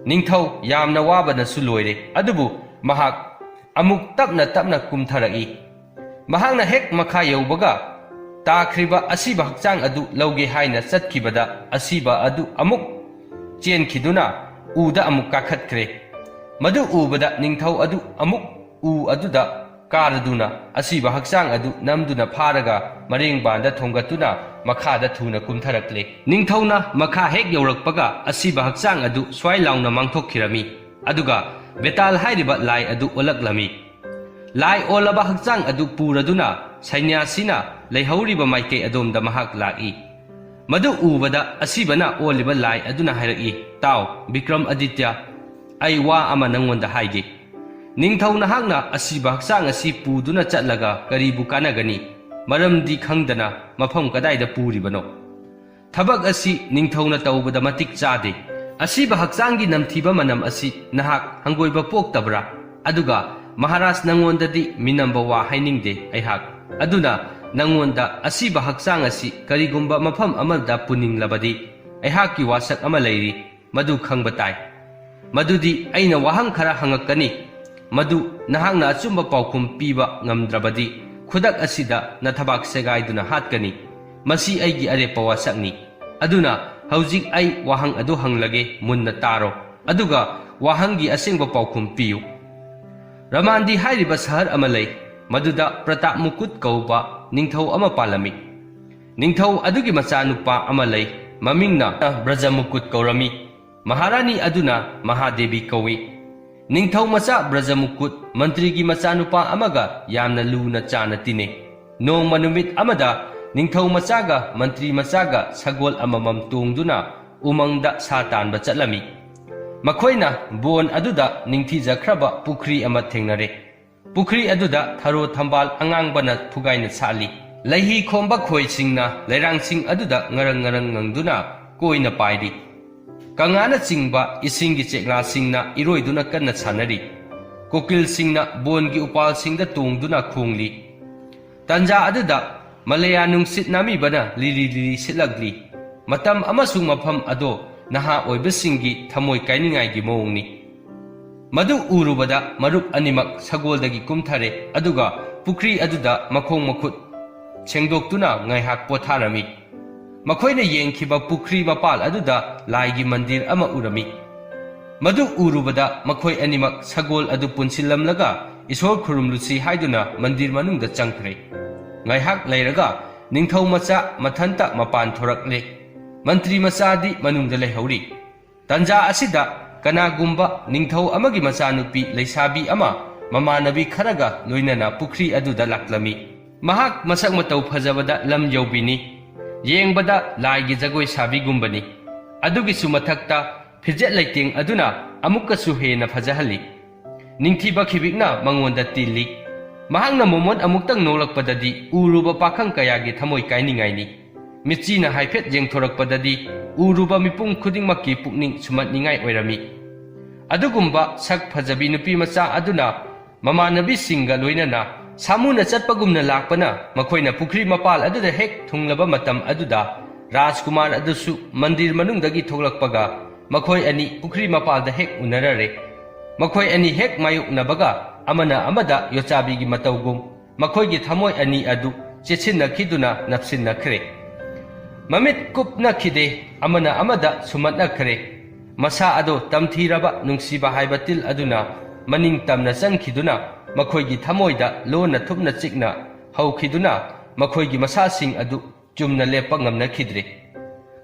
ꯅꯤꯡꯊꯧ ꯌꯥꯝꯅ ꯋꯥꯕꯅꯁꯨ ꯂꯣꯏꯔꯦ, ꯑꯗꯨꯕꯨ ꯃꯍꯥꯛ ꯑꯃꯨꯛ ꯇꯞꯅ ꯇꯞꯅ ꯀꯨꯝꯊꯔꯛꯏ꯫ ꯃꯍꯥꯛꯅ ꯍꯦꯛ ꯃꯈꯥ ꯌꯧꯕꯒ, ꯇꯥꯈ꯭ꯔꯤꯕ ꯑꯁꯤꯕ ꯍꯛꯆꯥꯡ ꯑꯗꯨ ꯂꯧꯒꯦ ꯍꯥꯏꯅ ꯆꯠꯈꯤꯕꯗ, ꯑꯁꯤꯕ ꯑꯗꯨ ꯑꯃꯨꯛ ꯆꯦꯟꯈꯤꯗꯨꯅ ꯎꯗ ꯑꯃꯨꯛ ꯀꯥꯈꯠꯈ꯭ꯔꯦ꯫ ꯃꯗꯨ ꯎꯕꯗ ꯅꯤꯡꯊꯧ ꯑꯗꯨ ꯑꯃꯨꯛ ꯎ ꯑꯗꯨꯗ ꯀꯥꯔꯗꯨꯅ ꯑꯁꯤꯕ ꯍꯛꯆꯥꯡ ꯑꯗꯨ ꯅꯝꯗꯨꯅ ꯐꯥꯔꯒ ꯃꯔꯦꯡꯕꯥꯟꯗ ꯊꯣꯡꯒꯠꯇꯨꯅ ꯃꯈꯥꯗ ꯊꯨꯅ ꯀꯨꯝꯊꯔꯛꯂꯦ꯫ ꯅꯤꯡꯊꯧꯅ ꯃꯈꯥ ꯍꯦꯛ ꯌꯧꯔꯛꯄꯒ ꯑꯁꯤꯕ ꯍꯛꯆꯥꯡ ꯑꯗꯨ ꯁ꯭ꯋꯥꯏ ꯂꯥꯎꯅ ꯃꯥꯡꯊꯣꯛꯈꯤꯔꯝꯃꯤ, ꯑꯗꯨꯒ ꯕꯦꯇꯥꯜ ꯍꯥꯏꯔꯤꯕ ꯂꯥꯏ ꯑꯗꯨ ꯑꯣꯜꯂꯛꯂꯝꯃꯤ꯫ ꯂꯥꯏ ꯑꯣꯜꯂꯕ ꯍꯛꯆꯥꯡ ꯑꯗꯨ ꯄꯨꯔꯗꯨꯅ ꯁꯩꯅ꯭ꯌꯥꯁꯤꯅ ꯂꯩꯍꯧꯔꯤꯕ ꯃꯥꯏꯀꯩ ꯑꯗꯣꯝꯗ ꯃꯍꯥꯛ ꯂꯥꯛꯏ꯫ ꯃꯗꯨ ꯎꯕꯗ ꯑꯁꯤꯕꯅ ꯑꯣꯜꯂꯤꯕ ꯂꯥꯏ ꯑꯗꯨꯅ ꯍꯥꯏꯔꯛꯏ, "ꯇꯥꯎ, ꯕꯤꯀ꯭ꯔꯝ ꯑꯗꯤꯇ꯭ꯌ, ꯑꯩ ꯋꯥ ꯑꯃ ꯅꯪꯉꯣꯟꯗ ꯍꯥꯏꯒꯦ꯫ ꯅꯤꯡꯊꯧ ꯅꯍꯥꯛꯅ ꯑꯁꯤꯕ ꯍꯛꯆꯥꯡ ꯑꯁꯤ ꯄꯨꯗꯨꯅ ꯆꯠꯂꯒ ꯀꯔꯤꯕꯨ ꯀꯥꯟꯅꯒꯅꯤ? ꯃꯔꯝꯗꯤ ꯈꯪꯗꯅ ꯃꯐꯝ ꯀꯗꯥꯏꯗ ꯄꯨꯔꯤꯕꯅꯣ? ꯊꯕꯛ ꯑꯁꯤ ꯅꯤꯡꯊꯧꯅ ꯇꯧꯕꯗ ꯃꯇꯤꯛ ꯆꯥꯗꯦ꯫ ꯑꯁꯤꯕ ꯍꯛꯆꯥꯡꯒꯤ ꯅꯝꯊꯤꯕ ꯃꯅꯝ ꯑꯁꯤ ꯅꯍꯥꯛ ꯍꯪꯒꯣꯏꯕ ꯄꯣꯛꯇꯕ꯭ꯔꯥ? ꯑꯗꯨꯒ ꯃꯍꯥꯔꯥꯖ ꯅꯪꯉꯣꯟꯗꯗꯤ ꯃꯤꯅꯝꯕ ꯋꯥ ꯍꯥꯏꯅꯤꯡꯗꯦ ꯑꯩꯍꯥꯛ꯫ ꯑꯗꯨꯅ ꯅꯪꯉꯣꯟꯗ ꯑꯁꯤꯕ ꯍꯛꯆꯥꯡ ꯑꯁꯤ ꯀꯔꯤꯒꯨꯝꯕ ꯃꯐꯝ ꯑꯃꯗ ꯄꯨꯅꯤꯡꯂꯕꯗꯤ ꯑꯩꯍꯥꯛꯀꯤ ꯋꯥꯁꯛ ꯑꯃ ꯂꯩꯔꯤ, ꯃꯗꯨ ꯈꯪꯕ ꯇꯥꯏ꯫ ꯃꯗꯨꯗꯤ ꯑꯩꯅ ꯋꯥꯍꯪ ꯈꯔ ꯍꯪꯉꯛꯀꯅꯤ꯫ ꯃꯗꯨ ꯅꯍꯥꯛꯅ ꯑꯆꯨꯝꯕ ꯄꯥꯎꯈꯨꯝ ꯄꯤꯕ ꯉꯝꯗ꯭ꯔꯕꯗꯤ, ꯈꯨꯗꯛ ꯑꯁꯤꯗ ꯅꯊꯕꯥꯛ ꯁꯦꯒꯥꯏꯗꯨꯅ ꯍꯥꯠꯀꯅꯤ꯫ ꯃꯁꯤ ꯑꯩꯒꯤ ꯑꯔꯦꯞꯄ ꯋꯥꯁꯛꯅꯤ꯫ ꯑꯗꯨꯅ ꯍꯧꯖꯤꯛ ꯑꯩ ꯋꯥꯍꯪ ꯑꯗꯨ ꯍꯪꯂꯒꯦ, ꯃꯨꯟꯅ ꯇꯥꯔꯣ, ꯑꯗꯨꯒ ꯋꯥꯍꯪꯒꯤ ꯑꯁꯦꯡꯕ ꯄꯥꯎꯈꯨꯝ ꯄꯤꯌꯨ꯫ ꯔꯃꯥꯟꯗꯤ ꯍꯥꯏꯔꯤꯕ ꯁꯍꯔ ꯑꯃ ꯂꯩ, ꯃꯗꯨꯗ ꯄ꯭ꯔꯇꯥꯞ ꯃꯨꯀꯨꯠ ꯀꯧꯕ ꯅꯤꯡꯊꯧ ꯑꯃ ꯄꯥꯜꯂꯝꯃꯤ꯫ ꯅꯤꯡꯊꯧ ꯑꯗꯨꯒꯤ ꯃꯆꯥꯅꯨꯄꯥ ꯑꯃ ꯂꯩ, ꯃꯃꯤꯡꯅ ꯕ꯭ꯔꯖꯃꯨꯀꯨꯠ ꯀꯧꯔꯝꯃꯤ꯫ ꯃꯍꯥꯔꯥꯅꯤ ꯑꯗꯨꯅ ꯃꯍꯥꯗꯦꯕꯤ ꯀꯧꯏ꯫ ꯅꯤꯡꯊꯧ ꯃꯆꯥ ꯕ꯭ꯔꯖꯃꯨꯀꯨꯠ ꯃꯟꯇ꯭ꯔꯤꯒꯤ ꯃꯆꯥꯅꯨꯄꯥ ꯑꯃꯒ ꯌꯥꯝꯅ ꯂꯨꯅ ꯆꯥꯅ ꯇꯤꯟꯅꯩ꯫ ꯅꯣꯡꯃ ꯅꯨꯃꯤꯠ ꯑꯃꯗ ꯅꯤꯡꯊꯧ ꯃꯆꯥꯒ ꯃꯟꯇ꯭ꯔꯤ ꯃꯆꯥꯒ ꯁꯒꯣꯜ ꯑꯃꯃꯝ ꯇꯣꯡꯗꯨꯅ ꯎꯃꯪꯗ ꯁꯥ ꯇꯥꯟꯕ ꯆꯠꯂꯝꯃꯤ꯫ ꯃꯈꯣꯏꯅ ꯕꯣꯟ ꯑꯗꯨꯗ ꯅꯤꯡꯊꯤꯖꯈ꯭ꯔꯕ ꯄꯨꯈ꯭ꯔꯤ ꯑꯃ ꯊꯦꯡꯅꯔꯦ꯫ ꯄꯨꯈ꯭ꯔꯤ ꯑꯗꯨꯗ ꯊꯔꯣ ꯊꯝꯕꯥꯜ ꯑꯉꯥꯡꯕꯅ ꯐꯨꯒꯥꯏꯅ ꯁꯥꯠꯂꯤ꯫ ꯂꯩꯍꯤ ꯈꯣꯝꯕ ꯈꯣꯏꯁꯤꯡꯅ ꯂꯩꯔꯥꯡꯁꯤꯡ ꯑꯗꯨꯗ ꯉꯔꯪ ꯉꯔꯪ ꯉꯪꯗꯨꯅ ꯀꯣꯏꯅ ꯄꯥꯏꯔꯤ꯫ ꯀꯪꯂꯥꯅꯆꯤꯡꯕ ꯏꯁꯤꯡꯒꯤ ꯆꯦꯛꯂꯥꯁꯤꯡꯅ ꯏꯔꯣꯏꯗꯨꯅ ꯀꯟꯅ ꯁꯥꯟꯅꯔꯤ꯫ ꯀꯣꯀꯤꯜꯁꯤꯡꯅ ꯕꯣꯟꯒꯤ ꯎꯄꯥꯜꯁꯤꯡꯗ ꯇꯣꯡꯗꯨꯅ ꯈꯣꯡꯂꯤ꯫ ꯇꯟꯖꯥ ꯑꯗꯨꯗ ꯃꯂꯌꯥ ꯅꯨꯡꯁꯤꯠ ꯅꯥꯃꯤꯕꯅ ꯂꯤꯔꯤ ꯂꯤꯔꯤ ꯁꯤꯠꯂꯛꯂꯤ꯫ ꯃꯇꯝ ꯑꯃꯁꯨꯡ ꯃꯐꯝ ꯑꯗꯣ ꯅꯍꯥ ꯑꯣꯏꯕꯁꯤꯡꯒꯤ ꯊꯃꯣꯏ ꯀꯥꯏꯅꯤꯡꯉꯥꯏꯒꯤ ꯃꯑꯣꯡꯅꯤ꯫ ꯃꯗꯨ ꯎꯔꯨꯕꯗ ꯃꯔꯨꯞ ꯑꯅꯤꯃꯛ ꯁꯒꯣꯜꯗꯒꯤ ꯀꯨꯝꯊꯔꯦ, ꯑꯗꯨꯒ ꯄꯨꯈ꯭ꯔꯤ ꯑꯗꯨꯗ ꯃꯈꯣꯡ ꯃꯈꯨꯠ ꯁꯦꯡꯗꯣꯛꯇꯨꯅ ꯉꯥꯏꯍꯥꯛ ꯄꯣꯊꯥꯔꯝꯃꯤ꯫ ꯃꯈꯣꯏꯅ ꯌꯦꯡꯈꯤꯕ ꯄꯨꯈ꯭ꯔꯤ ꯃꯄꯥꯜ ꯑꯗꯨꯗ ꯂꯥꯏꯒꯤ ꯃꯟꯗꯤꯔ ꯑꯃ ꯎꯔꯝꯃꯤ꯫ ꯃꯗꯨ ꯎꯔꯨꯕꯗ ꯃꯈꯣꯏ ꯑꯅꯤꯃꯛ ꯁꯒꯣꯜ ꯑꯗꯨ ꯄꯨꯟꯁꯤꯜꯂꯝꯂꯒ ꯏꯁꯣꯔ ꯈꯨꯔꯨꯝꯂꯨꯁꯤ ꯍꯥꯏꯗꯨꯅ ꯃꯟꯗꯤꯔ ꯃꯅꯨꯡꯗ ꯆꯪꯈ꯭ꯔꯦ꯫ ꯉꯥꯏꯍꯥꯛ ꯂꯩꯔꯒ ꯅꯤꯡꯊꯧ ꯃꯆꯥ ꯃꯊꯟꯇ ꯃꯄꯥꯟ ꯊꯣꯔꯛꯂꯦ꯫ ꯃꯟꯇ꯭ꯔꯤ ꯃꯆꯥꯗꯤ ꯃꯅꯨꯡꯗ ꯂꯩꯍꯧꯔꯤ꯫ ꯇꯟꯖꯥ ꯑꯁꯤꯗ ꯀꯅꯥꯒꯨꯝꯕ ꯅꯤꯡꯊꯧ ꯑꯃꯒꯤ ꯃꯆꯥꯅꯨꯄꯤ ꯂꯩꯁꯥꯕꯤ ꯑꯃ ꯃꯃꯥꯟꯅꯕꯤ ꯈꯔꯒ ꯂꯣꯏꯅꯅ ꯄꯨꯈ꯭ꯔꯤ ꯑꯗꯨꯗ ꯂꯥꯛꯂꯝꯃꯤ꯫ ꯃꯍꯥꯛ ꯃꯁꯛ ꯃꯇꯧ ꯐꯖꯕꯗ ꯂꯝ ꯌꯧꯕꯤꯅꯤ꯫ ꯌꯦꯡꯕꯗ ꯂꯥꯏꯒꯤ ꯖꯒꯣꯏ ꯁꯥꯕꯤꯒꯨꯝꯕꯅꯤ꯫ ꯑꯗꯨꯒꯤꯁꯨ ꯃꯊꯛꯇ ꯐꯤꯖꯦꯠ ꯂꯩꯇꯦꯡ ꯑꯗꯨꯅ ꯑꯃꯨꯛꯀꯁꯨ ꯍꯦꯟꯅ ꯐꯖꯍꯜꯂꯤ꯫ ꯅꯤꯡꯊꯤꯕ ꯈꯤꯕꯤꯛꯅ ꯃꯉꯣꯟꯗ ꯇꯤꯜꯂꯤ꯫ ꯃꯍꯥꯛꯅ ꯃꯣꯃꯣꯟ ꯑꯃꯨꯛꯇꯪ ꯅꯣꯛꯂꯛꯄꯗꯗꯤ ꯎꯔꯨꯕ ꯄꯥꯈꯪ ꯀꯌꯥꯒꯤ ꯊꯃꯣꯏ ꯀꯥꯏꯅꯤꯡꯉꯥꯏꯅꯤ꯫ ꯃꯤꯠꯆꯤꯅ ꯍꯥꯏꯐꯦꯠ ꯌꯦꯡꯊꯣꯔꯛꯄꯗꯗꯤ ꯎꯔꯨꯕ ꯃꯤꯄꯨꯝ ꯈꯨꯗꯤꯡꯃꯛꯀꯤ ꯄꯨꯛꯅꯤꯡ ꯁꯨꯝꯍꯠꯅꯤꯡꯉꯥꯏ ꯑꯣꯏꯔꯝꯃꯤ꯫ ꯑꯗꯨꯒꯨꯝꯕ ꯁꯛ ꯐꯖꯕꯤ ꯅꯨꯄꯤ ꯃꯆꯥ ꯑꯗꯨꯅ ꯃꯃꯥꯟꯅꯕꯤꯁꯤꯡꯒ ꯂꯣꯏꯅꯅ ꯁꯥꯃꯨꯅ ꯆꯠꯄꯒꯨꯝꯅ ꯂꯥꯛꯄꯅ ꯃꯈꯣꯏꯅ ꯄꯨꯈ꯭ꯔꯤ ꯃꯄꯥꯜ ꯑꯗꯨꯗ ꯍꯦꯛ ꯊꯨꯡꯂꯕ ꯃꯇꯝ ꯑꯗꯨꯗ ꯔꯥꯖꯀꯨꯃꯥꯔ ꯑꯗꯨꯁꯨ ꯃꯟꯗꯤꯔ ꯃꯅꯨꯡꯗꯒꯤ ꯊꯣꯛꯂꯛꯄꯒ ꯃꯈꯣꯏ ꯑꯅꯤ ꯄꯨꯈ꯭ꯔꯤ ꯃꯄꯥꯜꯗ ꯍꯦꯛ ꯎꯅꯔꯔꯦ꯫ ꯃꯈꯣꯏ ꯑꯅꯤ ꯍꯦꯛ ꯃꯥꯌꯣꯛꯅꯕꯒ ꯑꯃꯅ ꯑꯃꯗ ꯌꯣꯠꯆꯥꯕꯤꯒꯤ ꯃꯇꯧꯒꯨꯝ ꯃꯈꯣꯏꯒꯤ ꯊꯃꯣꯏ ꯑꯅꯤ ꯑꯗꯨ ꯆꯦꯠꯁꯤꯟꯅꯈꯤꯗꯨꯅ ꯅꯞꯁꯤꯟꯅꯈ꯭ꯔꯦ꯫ ꯃꯃꯤꯠ ꯀꯨꯞꯅꯈꯤꯗꯦ, ꯑꯃꯅ ꯑꯃꯗ ꯁꯨꯝꯃꯠꯅꯈ꯭ꯔꯦ꯫ ꯃꯁꯥ ꯑꯗꯣ ꯇꯝꯊꯤꯔꯕ ꯅꯨꯡꯁꯤꯕ ꯍꯥꯏꯕ ꯇꯤꯜ ꯑꯗꯨꯅ ꯃꯅꯤꯡ ꯇꯝꯅ ꯆꯪꯈꯤꯗꯨꯅ ꯃꯈꯣꯏꯒꯤ ꯊꯃꯣꯏꯗ ꯂꯣꯟꯅ ꯊꯨꯞꯅ ꯆꯤꯛꯅ ꯍꯧꯈꯤꯗꯨꯅ ꯃꯈꯣꯏꯒꯤ ꯃꯁꯥꯁꯤꯡ ꯑꯗꯨ ꯆꯨꯝꯅ ꯂꯦꯞꯄ ꯉꯝꯅꯈꯤꯗ꯭ꯔꯦ꯫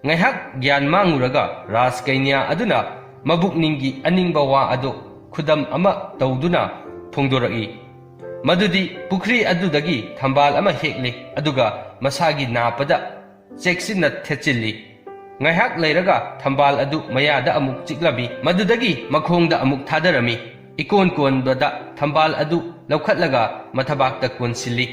ꯉꯥꯏꯍꯥꯛ ꯒ꯭ꯌꯥꯟ ꯃꯥꯡꯉꯨꯔꯒ ꯔꯥꯖꯀꯩꯅ꯭ꯌꯥ ꯑꯗꯨꯅ ꯃꯕꯨꯛꯅꯤꯡꯒꯤ ꯑꯅꯤꯡꯕ ꯋꯥ ꯑꯗꯨ ꯈꯨꯗꯝ ꯑꯃ ꯇꯧꯗꯨꯅ ꯐꯣꯡꯗꯣꯔꯛꯏ꯫ ꯃꯗꯨꯗꯤ ꯄꯨꯈ꯭ꯔꯤ ꯑꯗꯨꯗꯒꯤ ꯊꯝꯕꯥꯜ ꯑꯃ ꯍꯦꯛꯂꯦ, ꯑꯗꯨꯒ ꯃꯁꯥꯒꯤ ꯅꯥꯞꯄꯗ ꯆꯦꯛꯁꯤꯟꯅ ꯊꯦꯠꯆꯤꯜꯂꯤ꯫ ꯉꯥꯏꯍꯥꯛ ꯂꯩꯔꯒ ꯊꯝꯕꯥꯜ ꯑꯗꯨ ꯃꯌꯥꯗ ꯑꯃꯨꯛ ꯆꯤꯛꯂꯝꯃꯤ, ꯃꯗꯨꯗꯒꯤ ꯃꯈꯣꯡꯗ ꯑꯃꯨꯛ ꯊꯥꯗꯔꯝꯃꯤ꯫ ꯏꯀꯣꯟ ꯀꯣꯟꯕꯗ ꯊꯝꯕꯥꯜ ꯑꯗꯨ ꯂꯧꯈꯠꯂꯒ ꯃꯊꯕꯥꯛꯇ ꯀꯣꯟꯁꯤꯜꯂꯤ꯫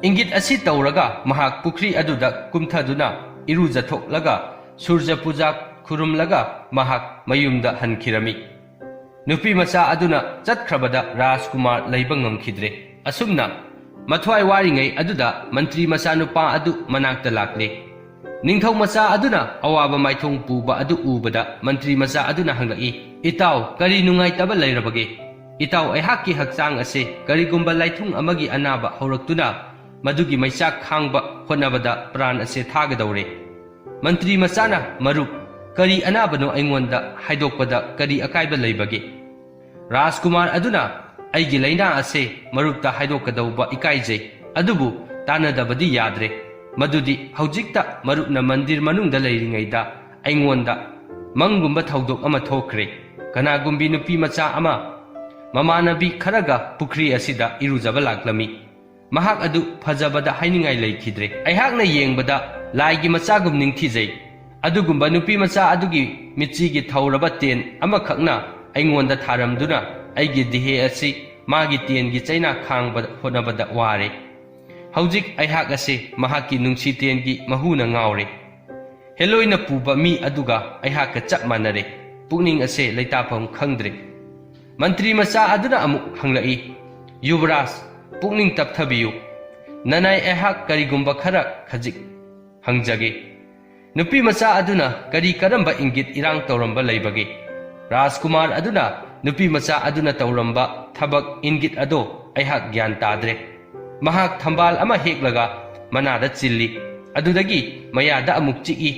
ꯏꯪꯒꯤꯠ ꯑꯁꯤ ꯇꯧꯔꯒ ꯃꯍꯥꯛ ꯄꯨꯈ꯭ꯔꯤ ꯑꯗꯨꯗ ꯀꯨꯝꯊꯗꯨꯅ ꯏꯔꯨꯖꯊꯣꯛꯂꯒ ꯁꯨꯔꯖ ꯄꯨꯖꯥ ꯈꯨꯔꯨꯝꯂꯒ ꯃꯍꯥꯛ ꯃꯌꯨꯝꯗ ꯍꯟꯈꯤꯔꯝꯃꯤ꯫ ꯅꯨꯄꯤ ꯃꯆꯥ ꯑꯗꯨꯅ ꯆꯠꯈ꯭ꯔꯕꯗ ꯔꯥꯖꯀꯨꯃꯥꯔ ꯂꯩꯕ ꯉꯝꯈꯤꯗ꯭ꯔꯦ꯫ ꯑꯁꯨꯝꯅ ꯃꯊ꯭ꯋꯥꯏ ꯋꯥꯔꯤꯉꯩ ꯑꯗꯨꯗ ꯃꯟꯇ꯭ꯔꯤ ꯃꯆꯥꯅꯨꯄꯥ ꯑꯗꯨ ꯃꯅꯥꯛꯇ ꯂꯥꯛꯂꯦ꯫ ꯅꯤꯡꯊꯧ ꯃꯆꯥ ꯑꯗꯨꯅ ꯑꯋꯥꯕ ꯃꯥꯏꯊꯣꯡ ꯄꯨꯕ ꯑꯗꯨ ꯎꯕꯗ ꯃꯟꯇ꯭ꯔꯤ ꯃꯆꯥ ꯑꯗꯨꯅ ꯍꯪꯂꯛꯏ, "ꯏꯇꯥꯎ, ꯀꯔꯤ ꯅꯨꯡꯉꯥꯏꯇꯕ ꯂꯩꯔꯕꯒꯦ? ꯏꯇꯥꯎ, ꯑꯩꯍꯥꯛꯀꯤ ꯍꯛꯆꯥꯡ ꯑꯁꯦ ꯀꯔꯤꯒꯨꯝꯕ ꯂꯥꯏꯊꯨꯡ ꯑꯃꯒꯤ ꯑꯅꯥꯕ ꯍꯧꯔꯛꯇꯨꯅ ꯃꯗꯨꯒꯤ ꯃꯩꯆꯥꯛ ꯈꯥꯡꯕ ꯍꯣꯠꯅꯕꯗ ꯄ꯭ꯔꯥꯟ ꯑꯁꯦ ꯊꯥꯒꯗꯧꯔꯦ꯫" ꯃꯟꯇ꯭ꯔꯤ ꯃꯆꯥꯅ, "ꯃꯔꯨꯞ, ꯀꯔꯤ ꯑꯅꯥꯕꯅꯣ ꯑꯩꯉꯣꯟꯗ ꯍꯥꯏꯗꯣꯛꯄꯗ ꯀꯔꯤ ꯑꯀꯥꯏꯕ ꯂꯩꯕꯒꯦ?" ꯔꯥꯖꯀꯨꯃꯥꯔ ꯑꯗꯨꯅ, "ꯑꯩꯒꯤ ꯂꯥꯏꯅꯥ ꯑꯁꯦ ꯃꯔꯨꯞꯇ ꯍꯥꯏꯗꯣꯛꯀꯗꯧꯕ ꯏꯀꯥꯏꯖꯩ, ꯑꯗꯨꯕꯨ ꯇꯥꯟꯅꯗꯕꯗꯤ ꯌꯥꯗ꯭ꯔꯦ꯫ ꯃꯗꯨꯗꯤ ꯍꯧꯖꯤꯛꯇ ꯃꯔꯨꯞꯅ ꯃꯟꯗꯤꯔ ꯃꯅꯨꯡꯗ ꯂꯩꯔꯤꯉꯩꯗ ꯑꯩꯉꯣꯟꯗ ꯃꯪꯒꯨꯝꯕ ꯊꯧꯗꯣꯛ ꯑꯃ ꯊꯣꯛꯈ꯭ꯔꯦ꯫ ꯀꯅꯥꯒꯨꯝꯕꯤ ꯅꯨꯄꯤ ꯃꯆꯥ ꯑꯃ ꯃꯃꯥꯟꯅꯕꯤ ꯈꯔꯒ ꯄꯨꯈ꯭ꯔꯤ ꯑꯁꯤꯗ ꯏꯔꯨꯖꯕ ꯂꯥꯛꯂꯝꯃꯤ꯫ ꯃꯍꯥꯛ ꯑꯗꯨ ꯐꯖꯕꯗ ꯍꯥꯏꯅꯤꯡꯉꯥꯏ ꯂꯩꯈꯤꯗ꯭ꯔꯦ꯫ ꯑꯩꯍꯥꯛꯅ ꯌꯦꯡꯕꯗ ꯂꯥꯏꯒꯤ ꯃꯆꯥꯒꯨꯝ ꯅꯤꯡꯊꯤꯖꯩ꯫ ꯑꯗꯨꯒꯨꯝꯕ ꯅꯨꯄꯤ ꯃꯆꯥ ꯑꯗꯨꯒꯤ ꯃꯤꯠꯆꯤꯒꯤ ꯊꯧꯔꯕ ꯇꯦꯟ ꯑꯃꯈꯛꯅ ꯑꯩꯉꯣꯟꯗ ꯊꯥꯔꯝꯗꯨꯅ ꯑꯩꯒꯤ ꯗꯤꯍꯦ ꯑꯁꯤ ꯃꯥꯒꯤ ꯇꯦꯟꯒꯤ ꯆꯩꯅꯥ ꯈꯥꯡꯕ ꯍꯣꯠꯅꯕꯗ ꯋꯥꯔꯦ꯫ ꯍꯧꯖꯤꯛ ꯑꯩꯍꯥꯛ ꯑꯁꯤ ꯃꯍꯥꯛꯀꯤ ꯅꯨꯡꯁꯤ ꯇꯦꯟꯒꯤ ꯃꯍꯨꯅ ꯉꯥꯎꯔꯦ꯫ ꯍꯦꯂꯣꯏꯅ ꯄꯨꯕ ꯃꯤ ꯑꯗꯨꯒ ꯑꯩꯍꯥꯛꯀ ꯆꯞ ꯃꯥꯟꯅꯔꯦ꯫ ꯄꯨꯛꯅꯤꯡ ꯑꯁꯦ ꯂꯩꯇꯥꯐꯝ ꯈꯪꯗ꯭ꯔꯦ꯫" ꯃꯟꯇ꯭ꯔꯤ ꯃꯆꯥ ꯑꯗꯨꯅ ꯑꯃꯨꯛ ꯍꯪꯂꯛꯏ, "ꯌꯨꯕꯔꯥꯖ, ꯄꯨꯛꯅꯤꯡ ꯇꯞꯊꯕꯤꯌꯨ꯫ ꯅꯅꯥꯏ ꯑꯩꯍꯥꯛ ꯀꯔꯤꯒꯨꯝꯕ ꯈꯔ ꯈꯖꯤꯛ ꯍꯪꯖꯒꯦ꯫" ꯅꯨꯄꯤ ꯃꯆꯥ ꯑꯗꯨꯅ ꯀꯔꯤ ꯀꯔꯝꯕ ꯏꯪꯒꯤꯠ ꯏꯔꯥꯡ ꯇꯧꯔꯝꯕ ꯂꯩꯕꯒꯦ? ꯔꯥꯖꯀꯨꯃꯥꯔ ꯑꯗꯨꯅ ꯅꯨꯄꯤ ꯃꯆꯥ ꯑꯗꯨꯅ ꯇꯧꯔꯝꯕ ꯊꯕꯛ ꯏꯪꯒꯤꯠ ꯑꯗꯣ ꯑꯩꯍꯥꯛ ꯒ꯭ꯌꯥꯟ ꯇꯥꯗ꯭ꯔꯦ꯫ ꯃꯍꯥꯛ ꯊꯝꯕꯥꯜ ꯑꯃ ꯍꯦꯛꯂꯒ ꯃꯅꯥꯗ ꯆꯤꯜꯂꯤ, ꯑꯗꯨꯗꯒꯤ ꯃꯌꯥꯗ ꯑꯃꯨꯛ ꯆꯤꯛꯏ,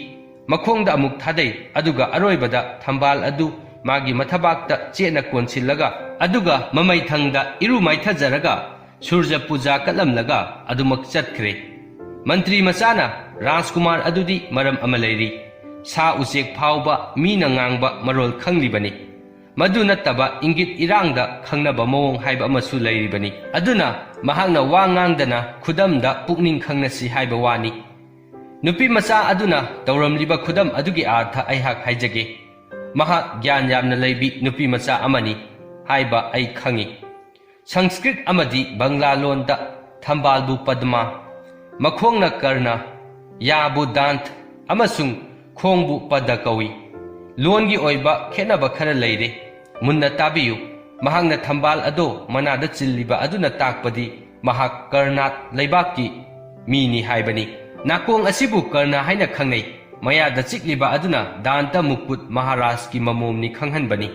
ꯃꯈꯣꯡꯗ ꯑꯃꯨꯛ ꯊꯥꯗꯩ, ꯑꯗꯨꯒ ꯑꯔꯣꯏꯕꯗ ꯊꯝꯕꯥꯜ ꯑꯗꯨ ꯃꯥꯒꯤ ꯃꯊꯕꯥꯛꯇ ꯆꯦꯠꯅ ꯀꯣꯟꯁꯤꯜꯂꯒ, ꯑꯗꯨꯒ ꯃꯃꯩꯊꯪꯗ ꯏꯔꯨ ꯃꯥꯏꯊꯖꯔꯒ ꯁꯨꯔꯖ ꯄꯨꯖꯥ ꯀꯠꯂꯝꯂꯒ ꯑꯗꯨꯃꯛ ꯆꯠꯈ꯭ꯔꯦ꯫ ꯃꯟꯇ꯭ꯔꯤ ꯃꯆꯥꯅ, "ꯔꯥꯖꯀꯨꯃꯥꯔ ꯑꯗꯨꯗꯤ ꯃꯔꯝ ꯑꯃ ꯂꯩꯔꯤ꯫ ꯁꯥ ꯎꯆꯦꯛ ꯐꯥꯎꯕ ꯃꯤꯅ ꯉꯥꯡꯕ ꯃꯔꯣꯜ ꯈꯪꯂꯤꯕꯅꯤ꯫ ꯃꯗꯨ ꯅꯠꯇꯕ ꯏꯪꯒꯤꯠ ꯏꯔꯥꯡꯗ ꯈꯪꯅꯕ ꯃꯑꯣꯡ ꯍꯥꯏꯕ ꯑꯃꯁꯨ ꯂꯩꯔꯤꯕꯅꯤ꯫ ꯑꯗꯨꯅ ꯃꯍꯥꯛꯅ ꯋꯥ ꯉꯥꯡꯗꯅ ꯈꯨꯗꯝꯗ ꯄꯨꯛꯅꯤꯡ ꯈꯪꯅꯁꯤ ꯍꯥꯏꯕ ꯋꯥꯅꯤ꯫" ꯅꯨꯄꯤ ꯃꯆꯥ ꯑꯗꯨꯅ ꯇꯧꯔꯝꯂꯤꯕ ꯈꯨꯗꯝ ꯑꯗꯨꯒꯤ ꯑꯥꯔꯊ ꯑꯩꯍꯥꯛ ꯍꯥꯏꯖꯒꯦ꯫ ꯃꯍꯥꯛ ꯒ꯭ꯌꯥꯟ ꯌꯥꯝꯅ ꯂꯩꯕꯤ ꯅꯨꯄꯤ ꯃꯆꯥ ꯑꯃꯅꯤ ꯍꯥꯏꯕ ꯑꯩ ꯈꯪꯏ꯫ ꯁꯪꯁꯀ꯭ꯔꯤꯠ ꯑꯃꯗꯤ ꯕꯪꯂꯥ ꯂꯣꯟꯗ ꯊꯝꯕꯥꯜꯕꯨ ꯄꯗꯃ, ꯃꯈꯣꯡꯅ ꯀꯔꯅ, ꯌꯥꯕꯨ ꯗꯥꯟꯊ ꯑꯃꯁꯨꯡ ꯈꯣꯡꯕꯨ ꯄꯗ ꯀꯧꯏ꯫ ꯂꯣꯟꯒꯤ ꯑꯣꯏꯕ ꯈꯦꯠꯅꯕ ꯈꯔ ꯂꯩꯔꯦ꯫ ꯃꯨꯟꯅ ꯇꯥꯕꯤꯌꯨ꯫ ꯃꯍꯥꯛꯅ ꯊꯝꯕꯥꯜ ꯑꯗꯣ ꯃꯅꯥꯗ ꯆꯤꯜꯂꯤꯕ ꯑꯗꯨꯅ ꯇꯥꯛꯄꯗꯤ ꯃꯍꯥꯛ ꯀꯔꯅꯥꯠ ꯂꯩꯕꯥꯛꯀꯤ ꯃꯤꯅꯤ ꯍꯥꯏꯕꯅꯤ꯫ ꯅꯥꯀꯣꯡ ꯑꯁꯤꯕꯨ ꯀꯔꯅ ꯍꯥꯏꯅ ꯈꯪꯅꯩ꯫ ꯃꯌꯥꯗ ꯆꯤꯛꯂꯤꯕ ꯑꯗꯨꯅ ꯗꯥꯟꯇ ꯃꯨꯀꯨꯠ ꯃꯍꯥꯔꯥꯖꯀꯤ ꯃꯃꯣꯝꯅꯤ ꯈꯪꯍꯟꯕꯅꯤ꯫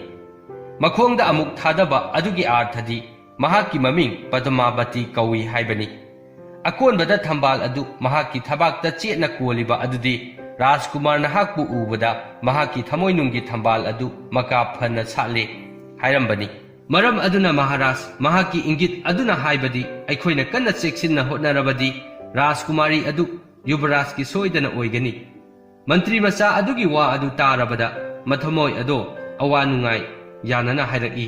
ꯃꯈꯣꯡꯗ ꯑꯃꯨꯛ ꯊꯥꯗꯕ ꯑꯗꯨꯒꯤ ꯑꯥꯔꯊꯗꯤ ꯃꯍꯥꯛꯀꯤ ꯃꯃꯤꯡ ꯄꯗꯃꯥꯕꯇꯤ ꯀꯧꯏ ꯍꯥꯏꯕꯅꯤ꯫ ꯑꯀꯣꯟꯕꯗ ꯊꯝꯕꯥꯜ ꯑꯗꯨ ꯃꯍꯥꯛꯀꯤ ꯊꯕꯥꯛꯇ ꯆꯦꯠꯅ ꯀꯣꯜꯂꯤꯕ ꯑꯗꯨꯗꯤ ꯔꯥꯖꯀꯨꯃꯥꯔ ꯅꯍꯥꯛꯄꯨ ꯎꯕꯗ ꯃꯍꯥꯛꯀꯤ ꯊꯃꯣꯏꯅꯨꯡꯒꯤ ꯊꯝꯕꯥꯜ ꯑꯗꯨ ꯃꯀꯥ ꯐꯅ ꯁꯥꯠꯂꯦ ꯍꯥꯏꯔꯝꯕꯅꯤ꯫ ꯃꯔꯝ ꯑꯗꯨꯅ ꯃꯍꯥꯔꯥꯖ, ꯃꯍꯥꯛꯀꯤ ꯏꯪꯒꯤꯠ ꯑꯗꯨꯅ ꯍꯥꯏꯕꯗꯤ ꯑꯩꯈꯣꯏꯅ ꯀꯟꯅ ꯆꯦꯛꯁꯤꯟꯅ ꯍꯣꯠꯅꯔꯕꯗꯤ ꯔꯥꯖꯀꯨꯃꯥꯔꯤ ꯑꯗꯨ ꯌꯨꯕꯔꯥꯖꯀꯤ ꯁꯣꯏꯗꯅ ꯑꯣꯏꯒꯅꯤ꯫ ꯃꯟꯇ꯭ꯔꯤ ꯃꯆꯥ ꯑꯗꯨꯒꯤ ꯋꯥ ꯑꯗꯨ ꯇꯥꯔꯕꯗ ꯃꯊꯃꯣꯏ ꯑꯗꯣ ꯑꯋꯥ ꯅꯨꯡꯉꯥꯏ ꯌꯥꯅꯅ ꯍꯥꯏꯔꯛꯏ,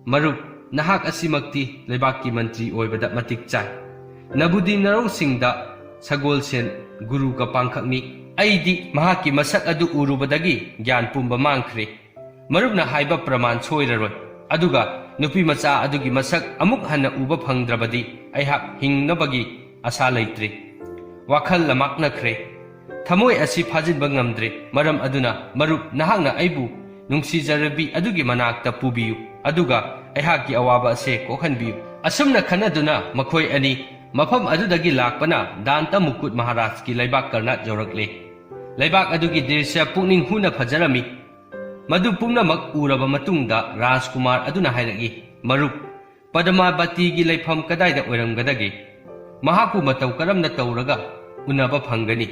"ꯃꯔꯨꯞ, ꯅꯍꯥꯛ ꯑꯁꯤꯃꯛꯇꯤ ꯂꯩꯕꯥꯛꯀꯤ ꯃꯟꯇ꯭ꯔꯤ ꯑꯣꯏꯕꯗ ꯃꯇꯤꯛ ꯆꯥꯏ꯫ ꯅꯕꯨꯗꯤꯟ ꯅꯔꯧꯁꯤꯡꯗ ꯁꯒꯣꯜꯁꯦꯟ ꯒꯨꯔꯨꯒ ꯄꯥꯡꯈꯛꯅꯤ꯫ ꯑꯩꯗꯤ ꯃꯍꯥꯛꯀꯤ ꯃꯁꯛ ꯑꯗꯨ ꯎꯔꯨꯕꯗꯒꯤ ꯒ꯭ꯌꯥꯟ ꯄꯨꯝꯕ ꯃꯥꯡꯈ꯭ꯔꯦ꯫ ꯃꯔꯨꯞꯅ ꯍꯥꯏꯕ ꯄ꯭ꯔꯃꯥꯟ ꯁꯣꯏꯔꯔꯣꯏ꯫ ꯑꯗꯨꯒ ꯅꯨꯄꯤ ꯃꯆꯥ ꯑꯗꯨꯒꯤ ꯃꯁꯛ ꯑꯃꯨꯛ ꯍꯟꯅ ꯎꯕ ꯐꯪꯗ꯭ꯔꯕꯗꯤ ꯑꯩꯍꯥꯛ ꯍꯤꯡꯅꯕꯒꯤ ꯑꯁꯥ ꯂꯩꯇ꯭ꯔꯦ꯫" ꯋꯥꯈꯜ ꯂꯃꯥꯛꯅꯈ꯭ꯔꯦ꯫ ꯊꯃꯣꯏ ꯑꯁꯤ ꯐꯥꯖꯤꯟꯕ ꯉꯝꯗ꯭ꯔꯦ꯫ ꯃꯔꯝ ꯑꯗꯨꯅ, ꯃꯔꯨꯞ, ꯅꯍꯥꯛꯅ ꯑꯩꯕꯨ ꯅꯨꯡꯁꯤꯖꯔꯕꯤ ꯑꯗꯨꯒꯤ ꯃꯅꯥꯛꯇ ꯄꯨꯕꯤꯌꯨ, ꯑꯗꯨꯒ ꯑꯩꯍꯥꯛꯀꯤ ꯑꯋꯥꯕ ꯑꯁꯦ ꯀꯣꯛꯍꯟꯕꯤꯌꯨ꯫ ꯑꯁꯨꯝꯅ ꯈꯟꯅꯗꯨꯅ ꯃꯈꯣꯏ ꯑꯅꯤ ꯃꯐꯝ ꯑꯗꯨꯗꯒꯤ ꯂꯥꯛꯄꯅ ꯗꯥꯟꯇ ꯃꯨꯀꯨꯠ ꯃꯍꯥꯔꯥꯖꯀꯤ ꯂꯩꯕꯥꯛ ꯀꯔꯅꯥꯠ ꯌꯧꯔꯛꯂꯦ꯫ ꯂꯩꯕꯥꯛ ꯑꯗꯨꯒꯤ ꯗ꯭ꯔꯤꯁ꯭ꯌ ꯄꯨꯛꯅꯤꯡ ꯍꯨꯅ ꯐꯖꯔꯝꯃꯤ꯫ ꯃꯗꯨ ꯄꯨꯝꯅꯃꯛ ꯎꯔꯕ ꯃꯇꯨꯡꯗ ꯔꯥꯖꯀꯨꯃꯥꯔ ꯑꯗꯨꯅ ꯍꯥꯏꯔꯛꯏ, "ꯃꯔꯨꯞ, ꯄꯗꯃꯥꯕꯇꯤꯒꯤ ꯂꯩꯐꯝ ꯀꯗꯥꯏꯗ ꯑꯣꯏꯔꯝꯒꯗꯒꯦ? ꯃꯍꯥꯛꯄꯨ ꯃꯇꯧ ꯀꯔꯝꯅ ꯇꯧꯔꯒ ꯎꯅꯕ ꯐꯪꯒꯅꯤ?"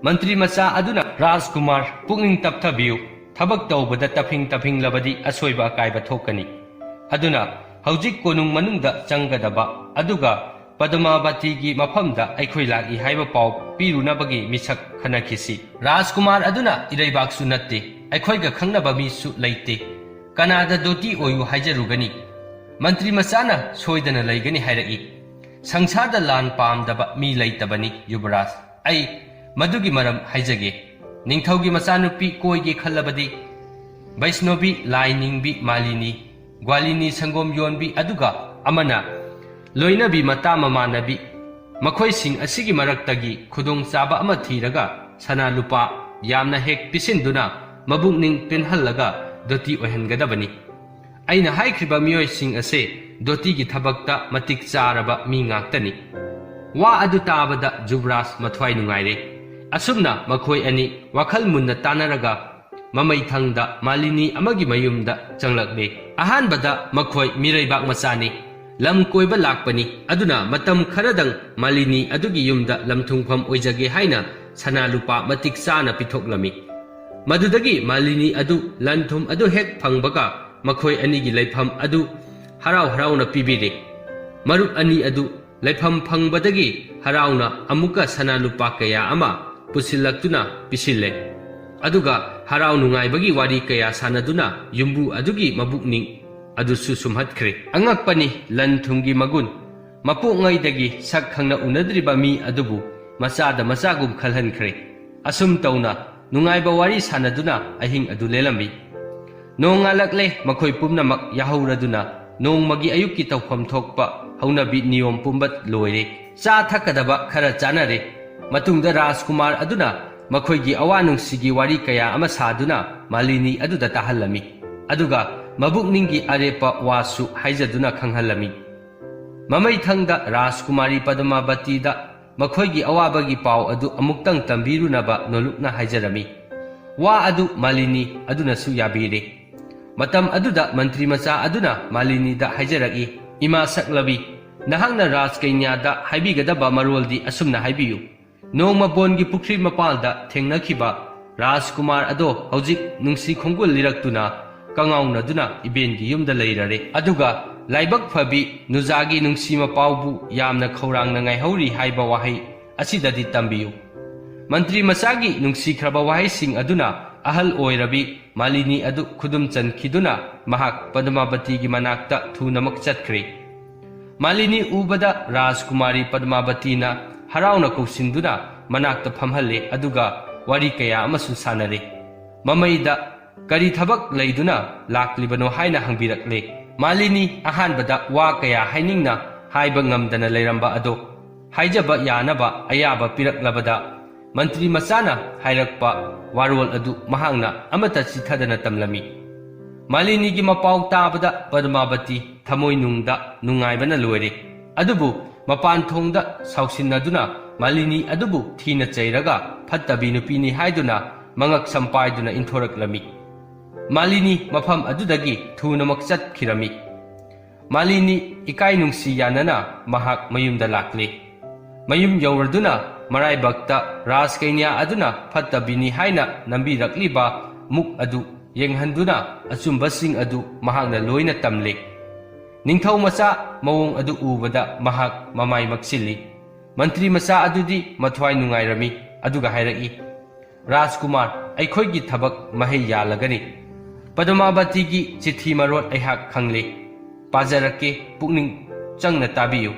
ꯃꯟꯇ꯭ꯔꯤ ꯃꯆꯥ ꯑꯗꯨꯅ, "ꯔꯥꯖꯀꯨꯃꯥꯔ, ꯄꯨꯛꯅꯤꯡ ꯇꯞꯊꯕꯤꯌꯨ꯫ ꯊꯕꯛ ꯇꯧꯕꯗ ꯇꯞꯐꯤꯡ ꯇꯞꯐꯤꯡꯂꯕꯗꯤ ꯑꯁꯣꯏꯕ ꯑꯀꯥꯏꯕ ꯊꯣꯛꯀꯅꯤ꯫ ꯑꯗꯨꯅ ꯍꯧꯖꯤꯛ ꯀꯣꯅꯨꯡ ꯃꯅꯨꯡꯗ ꯆꯪꯒꯗꯕ, ꯑꯗꯨꯒ ꯄꯗꯃꯥꯕꯇꯤꯒꯤ ꯃꯐꯝꯗ ꯑꯩꯈꯣꯏ ꯂꯥꯛꯏ ꯍꯥꯏꯕ ꯄꯥꯎ ꯄꯤꯔꯨꯅꯕꯒꯤ ꯃꯤꯁꯛ ꯈꯟꯅꯈꯤꯁꯤ꯫ ꯔꯥꯖꯀꯨꯃꯥꯔ ꯑꯗꯨꯅ ꯏꯔꯩꯕꯥꯛꯁꯨ ꯅꯠꯇꯦ, ꯑꯩꯈꯣꯏꯒ ꯈꯪꯅꯕ ꯃꯤꯁꯨ ꯂꯩꯇꯦ꯫ ꯀꯅꯥꯗ ꯗꯣꯇꯤ ꯑꯣꯏꯌꯨ ꯍꯥꯏꯖꯔꯨꯒꯅꯤ?" ꯃꯟꯇ꯭ꯔꯤ ꯃꯆꯥꯅ ꯁꯣꯏꯗꯅ ꯂꯩꯒꯅꯤ ꯍꯥꯏꯔꯛꯏ꯫ "ꯁꯪꯁꯥꯔꯗ ꯂꯥꯟ ꯄꯥꯝꯗꯕ ꯃꯤ ꯂꯩꯇꯕꯅꯤ, ꯌꯨꯕꯔꯥꯖ꯫ ꯑꯩ ꯃꯗꯨꯒꯤ ꯃꯔꯝ ꯍꯥꯏꯖꯒꯦ꯫ ꯅꯤꯡꯊꯧꯒꯤ ꯃꯆꯥꯅꯨꯄꯤ ꯀꯣꯏꯒꯦ ꯈꯜꯂꯕꯗꯤ, ꯕꯩꯁꯅꯣꯕꯤ ꯂꯥꯏ ꯅꯤꯡꯕꯤ ꯃꯥꯂꯤꯅꯤ, ꯒ꯭ꯋꯥꯂꯤꯅꯤ ꯁꯪꯒꯣꯝ ꯌꯣꯟꯕꯤ, ꯑꯗꯨꯒ ꯑꯃꯅ ꯂꯣꯏꯅꯕꯤ ꯃꯇꯥ ꯃꯃꯥꯟꯅꯕꯤ, ꯃꯈꯣꯏꯁꯤꯡ ꯑꯁꯤꯒꯤ ꯃꯔꯛꯇꯒꯤ ꯈꯨꯗꯣꯡꯆꯥꯕ ꯑꯃ ꯊꯤꯔꯒ ꯁꯅꯥ ꯂꯨꯄꯥ ꯌꯥꯝꯅ ꯍꯦꯛ ꯄꯤꯁꯤꯟꯗꯨꯅ ꯃꯕꯨꯛꯅꯤꯡ ꯄꯦꯟꯍꯜꯂꯒ ꯗꯣꯇꯤ ꯑꯣꯏꯍꯟꯒꯗꯕꯅꯤ꯫ ꯑꯩꯅ ꯍꯥꯏꯈ꯭ꯔꯤꯕ ꯃꯤꯑꯣꯏꯁꯤꯡ ꯑꯁꯦ ꯗꯣꯇꯤꯒꯤ ꯊꯕꯛꯇ ꯃꯇꯤꯛ ꯆꯥꯔꯕ ꯃꯤ ꯉꯥꯛꯇꯅꯤ꯫" ꯋꯥ ꯑꯗꯨ ꯇꯥꯕꯗ ꯖꯨꯕꯔꯥꯖ ꯃꯊ꯭ꯋꯥꯏ ꯅꯨꯡꯉꯥꯏꯔꯦ꯫ ꯑꯁꯨꯝꯅ ꯃꯈꯣꯏ ꯑꯅꯤ ꯋꯥꯈꯜ ꯃꯨꯟꯅ ꯇꯥꯟꯅꯔꯒ ꯃꯃꯩꯊꯪꯗ ꯃꯥꯂꯤꯅꯤ ꯑꯃꯒꯤ ꯃꯌꯨꯝꯗ ꯆꯪꯂꯛꯂꯦ꯫ ꯑꯍꯥꯟꯕꯗ ꯃꯈꯣꯏ ꯃꯤꯔꯩꯕꯥꯛ ꯃꯆꯥꯅꯤ꯫ ꯂꯝ ꯀꯣꯏꯕ ꯂꯥꯛꯄꯅꯤ꯫ ꯑꯗꯨꯅ ꯃꯇꯝ ꯈꯔꯗꯪ ꯃꯥꯂꯤꯅꯤ ꯑꯗꯨꯒꯤ ꯌꯨꯝꯗ ꯂꯝꯊꯨꯡꯐꯝ ꯑꯣꯏꯖꯒꯦ ꯍꯥꯏꯅ ꯁꯅꯥ ꯂꯨꯄꯥ ꯃꯇꯤꯛ ꯆꯥꯅ ꯄꯤꯊꯣꯛꯂꯝꯃꯤ꯫ ꯃꯗꯨꯗꯒꯤ ꯃꯥꯂꯤꯅꯤ ꯑꯗꯨ ꯂꯟ ꯊꯨꯝ ꯑꯗꯨ ꯍꯦꯛ ꯐꯪꯕꯒ ꯃꯈꯣꯏ ꯑꯅꯤꯒꯤ ꯂꯩꯐꯝ ꯑꯗꯨ ꯍꯔꯥꯎ ꯍꯔꯥꯎꯅ ꯄꯤꯕꯤꯔꯦ꯫ ꯃꯔꯨꯞ ꯑꯅꯤ ꯑꯗꯨ ꯂꯩꯐꯝ ꯐꯪꯕꯗꯒꯤ ꯍꯔꯥꯎꯅ ꯑꯃꯨꯛꯀ ꯁꯅꯥ ꯂꯨꯄꯥ ꯀꯌꯥ ꯑꯃ ꯄꯨꯁꯤꯜꯂꯛꯇꯨꯅ ꯄꯤꯁꯤꯜꯂꯦ꯫ ꯑꯗꯨꯒ ꯍꯔꯥꯎ ꯅꯨꯡꯉꯥꯏꯕꯒꯤ ꯋꯥꯔꯤ ꯀꯌꯥ ꯁꯥꯟꯅꯗꯨꯅ ꯌꯨꯝꯕꯨ ꯑꯗꯨꯒꯤ ꯃꯕꯨꯛꯅꯤꯡ ꯑꯗꯨꯁꯨ ꯁꯨꯝꯍꯠꯈ꯭ꯔꯦ꯫ ꯑꯉꯛꯄꯅꯤ, ꯂꯟ ꯊꯨꯝꯒꯤ ꯃꯒꯨꯟ꯫ ꯃꯄꯣꯛꯉꯩꯗꯒꯤ ꯁꯛ ꯈꯪꯅ ꯎꯅꯗ꯭ꯔꯤꯕ ꯃꯤ ꯑꯗꯨꯕꯨ ꯃꯆꯥꯗ ꯃꯆꯥꯒꯨꯝ ꯈꯜꯍꯟꯈ꯭ꯔꯦ꯫ ꯑꯁꯨꯝ ꯇꯧꯅ ꯅꯨꯡꯉꯥꯏꯕ ꯋꯥꯔꯤ ꯁꯥꯟꯅꯗꯨꯅ ꯑꯍꯤꯡ ꯑꯗꯨ ꯂꯦꯜꯂꯝꯃꯤ꯫ ꯅꯣꯡꯉꯥꯜꯂꯛꯂꯦ꯫ ꯃꯈꯣꯏ ꯄꯨꯝꯅꯃꯛ ꯌꯥꯍꯧꯔꯗꯨꯅ ꯅꯣꯡꯃꯒꯤ ꯑꯌꯨꯛꯀꯤ ꯇꯧꯐꯝ ꯊꯣꯛꯄ ꯍꯧꯅꯕꯤ ꯅꯤꯌꯣꯝ ꯄꯨꯝꯕ ꯂꯣꯏꯔꯦ꯫ ꯆꯥ ꯊꯛꯀꯗꯕ ꯈꯔ ꯆꯥꯅꯔꯦ꯫ ꯃꯇꯨꯡꯗ ꯔꯥꯖꯀꯨꯃꯥꯔ ꯑꯗꯨꯅ ꯃꯈꯣꯏꯒꯤ ꯑꯋꯥ ꯅꯨꯡꯁꯤꯒꯤ ꯋꯥꯔꯤ ꯀꯌꯥ ꯑꯃ ꯁꯥꯗꯨꯅ ꯃꯥꯂꯤꯅꯤ ꯑꯗꯨꯗ ꯇꯥꯍꯜꯂꯝꯃꯤ꯫ ꯑꯗꯨꯒ ꯃꯕꯨꯛꯅꯤꯡꯒꯤ ꯑꯔꯦꯞꯄ ꯋꯥꯁꯨ ꯍꯥꯏꯖꯗꯨꯅ ꯈꯪꯍꯜꯂꯝꯃꯤ꯫ ꯃꯃꯩꯊꯪꯗ ꯔꯥꯖꯀꯨꯃꯥꯔꯤ ꯄꯗꯃꯥꯕꯇꯤꯗ ꯃꯈꯣꯏꯒꯤ ꯑꯋꯥꯕꯒꯤ ꯄꯥꯎ ꯑꯗꯨ ꯑꯃꯨꯛꯇꯪ ꯇꯝꯕꯤꯔꯨꯅꯕ ꯅꯣꯂꯨꯛꯅ ꯍꯥꯏꯖꯔꯝꯃꯤ꯫ ꯋꯥ ꯑꯗꯨ ꯃꯥꯂꯤꯅꯤ ꯑꯗꯨꯅꯁꯨ ꯌꯥꯕꯤꯔꯦ꯫ ꯃꯇꯝ ꯑꯗꯨꯗ ꯃꯟꯇ꯭ꯔꯤ ꯃꯆꯥ ꯑꯗꯨꯅ ꯃꯥꯂꯤꯅꯤꯗ ꯍꯥꯏꯖꯔꯛꯏ, "ꯏꯃꯥ ꯁꯛꯂꯕꯤ, ꯅꯍꯥꯛꯅ ꯔꯥꯖꯀꯩꯅ꯭ꯌꯥꯗ ꯍꯥꯏꯕꯤꯒꯗꯕ ꯃꯔꯣꯜꯗꯤ ꯑꯁꯨꯝꯅ ꯍꯥꯏꯕꯤꯌꯨ꯫ ꯅꯣꯡꯃ ꯕꯣꯟꯒꯤ ꯄꯨꯈ꯭ꯔꯤ ꯃꯄꯥꯜꯗ ꯊꯦꯡꯅꯈꯤꯕ ꯔꯥꯖꯀꯨꯃꯥꯔ ꯑꯗꯣ ꯍꯧꯖꯤꯛ ꯅꯨꯡꯁꯤ ꯈꯣꯡꯒꯨꯜ ꯂꯤꯔꯛꯇꯨꯅ ꯀꯉꯥꯎꯅꯗꯨꯅ ꯏꯕꯦꯟꯒꯤ ꯌꯨꯝꯗ ꯂꯩꯔꯔꯦ꯫ ꯑꯗꯨꯒ ꯂꯥꯏꯕꯛ ꯐꯕꯤ ꯅꯨꯖꯥꯒꯤ ꯅꯨꯡꯁꯤ ꯃꯄꯥꯎꯕꯨ ꯌꯥꯝꯅ ꯈꯧꯔꯥꯡꯅ ꯉꯥꯏꯍꯧꯔꯤ ꯍꯥꯏꯕ ꯋꯥꯍꯩ ꯑꯁꯤꯗꯗꯤ ꯇꯝꯕꯤꯌꯨ꯫" ꯃꯟꯇ꯭ꯔꯤ ꯃꯆꯥꯒꯤ ꯅꯨꯡꯁꯤꯈ꯭ꯔꯕ ꯋꯥꯍꯩꯁꯤꯡ ꯑꯗꯨꯅ ꯑꯍꯜ ꯑꯣꯏꯔꯕꯤ ꯃꯥꯂꯤꯅꯤ ꯑꯗꯨ ꯈꯨꯗꯨꯝ ꯆꯟꯈꯤꯗꯨꯅ ꯃꯍꯥꯛ ꯄꯗꯃꯥꯕꯇꯤꯒꯤ ꯃꯅꯥꯛꯇ ꯊꯨꯅꯃꯛ ꯆꯠꯈ꯭ꯔꯦ꯫ ꯃꯥꯂꯤꯅꯤ ꯎꯕꯗ ꯔꯥꯖꯀꯨꯃꯥꯔꯤ ꯄꯗꯃꯥꯕꯇꯤꯅ ꯍꯔꯥꯎꯅ ꯀꯧꯁꯤꯟꯗꯨꯅ ꯃꯅꯥꯛꯇ ꯐꯝꯍꯜꯂꯦ, ꯑꯗꯨꯒ ꯋꯥꯔꯤ ꯀꯌꯥ ꯑꯃꯁꯨ ꯁꯥꯟꯅꯔꯦ꯫ ꯃꯃꯩꯗ "ꯀꯔꯤ ꯊꯕꯛ ꯂꯩꯗꯨꯅ ꯂꯥꯛꯂꯤꯕꯅꯣ?" ꯍꯥꯏꯅ ꯍꯪꯕꯤꯔꯛꯂꯦ꯫ ꯃꯥꯂꯤꯅꯤ ꯑꯍꯥꯟꯕꯗ ꯋꯥ ꯀꯌꯥ ꯍꯥꯏꯅꯤꯡꯅ ꯍꯥꯏꯕ ꯉꯝꯗꯅ ꯂꯩꯔꯝꯕ ꯑꯗꯣ ꯍꯥꯏꯖꯕ ꯌꯥꯅꯕ ꯑꯌꯥꯕ ꯄꯤꯔꯛꯂꯕꯗ, ꯃꯟꯇ꯭ꯔꯤ ꯃꯆꯥꯅ ꯍꯥꯏꯔꯛꯄ ꯋꯥꯔꯣꯜ ꯑꯗꯨ ꯃꯍꯥꯛꯅ ꯑꯃꯠꯇ ꯆꯤꯊꯗꯅ ꯇꯝꯂꯝꯃꯤ꯫ ꯃꯥꯂꯤꯅꯤꯒꯤ ꯃꯄꯥꯎ ꯇꯥꯕꯗ ꯄꯗꯃꯥꯕꯇꯤ ꯊꯃꯣꯏꯅꯨꯡꯗ ꯅꯨꯡꯉꯥꯏꯕꯅ ꯂꯣꯏꯔꯦ꯫ ꯑꯗꯨꯕꯨ ꯃꯄꯥꯟ ꯊꯣꯡꯗ ꯁꯥꯎꯁꯤꯟꯅꯗꯨꯅ ꯃꯥꯂꯤꯅꯤ ꯑꯗꯨꯕꯨ ꯊꯤꯅ ꯆꯩꯔꯒ ꯐꯠꯇꯕꯤ ꯅꯨꯄꯤꯅꯤ ꯍꯥꯏꯗꯨꯅ ꯃꯉꯛ ꯁꯝꯄꯥꯏꯗꯨꯅ ꯏꯟꯊꯣꯔꯛꯂꯝꯃꯤ꯫ ꯃꯥꯂꯤꯅꯤ ꯃꯐꯝ ꯑꯗꯨꯗꯒꯤ ꯊꯨꯅꯃꯛ ꯆꯠꯈꯤꯔꯝꯃꯤ꯫ ꯃꯥꯂꯤꯅꯤ ꯏꯀꯥꯏ ꯅꯨꯡꯁꯤ ꯌꯥꯅꯅ ꯃꯍꯥꯛ ꯃꯌꯨꯝꯗ ꯂꯥꯛꯂꯦ꯫ ꯃꯌꯨꯝ ꯌꯧꯔꯗꯨꯅ ꯃꯔꯥꯏꯕꯛꯇ ꯔꯥꯖꯀꯩꯅ꯭ꯌꯥ ꯑꯗꯨꯅ ꯐꯠꯇꯕꯤꯅꯤ ꯍꯥꯏꯅ ꯅꯝꯕꯤꯔꯛꯂꯤꯕ ꯃꯨꯛ ꯑꯗꯨ ꯌꯦꯡꯍꯟꯗꯨꯅ ꯑꯆꯨꯝꯕꯁꯤꯡ ꯑꯗꯨ ꯃꯍꯥꯛꯅ ꯂꯣꯏꯅ ꯇꯝꯂꯦ꯫ ꯅꯤꯡꯊꯧ ꯃꯆꯥ ꯃꯑꯣꯡ ꯑꯗꯨ ꯎꯕꯗ ꯃꯍꯥꯛ ꯃꯃꯥꯏ ꯃꯛꯁꯤꯜꯂꯤ꯫ ꯃꯟꯇ꯭ꯔꯤ ꯃꯆꯥ ꯑꯗꯨꯗꯤ ꯃꯊ꯭ꯋꯥꯏ ꯅꯨꯡꯉꯥꯏꯔꯝꯃꯤ, ꯑꯗꯨꯒ ꯍꯥꯏꯔꯛꯏ, "ꯔꯥꯖꯀꯨꯃꯥꯔ, ꯑꯩꯈꯣꯏꯒꯤ ꯊꯕꯛ ꯃꯍꯩ ꯌꯥꯜꯂꯒꯅꯤ꯫ ꯄꯗꯃꯥꯕꯇꯤꯒꯤ ꯆꯤꯊꯤ ꯃꯔꯣꯜ ꯑꯩꯍꯥꯛ ꯈꯪꯂꯦ꯫ ꯄꯥꯖꯔꯛꯀꯦ, ꯄꯨꯛꯅꯤꯡ ꯆꯪꯅ ꯇꯥꯕꯤꯌꯨ꯫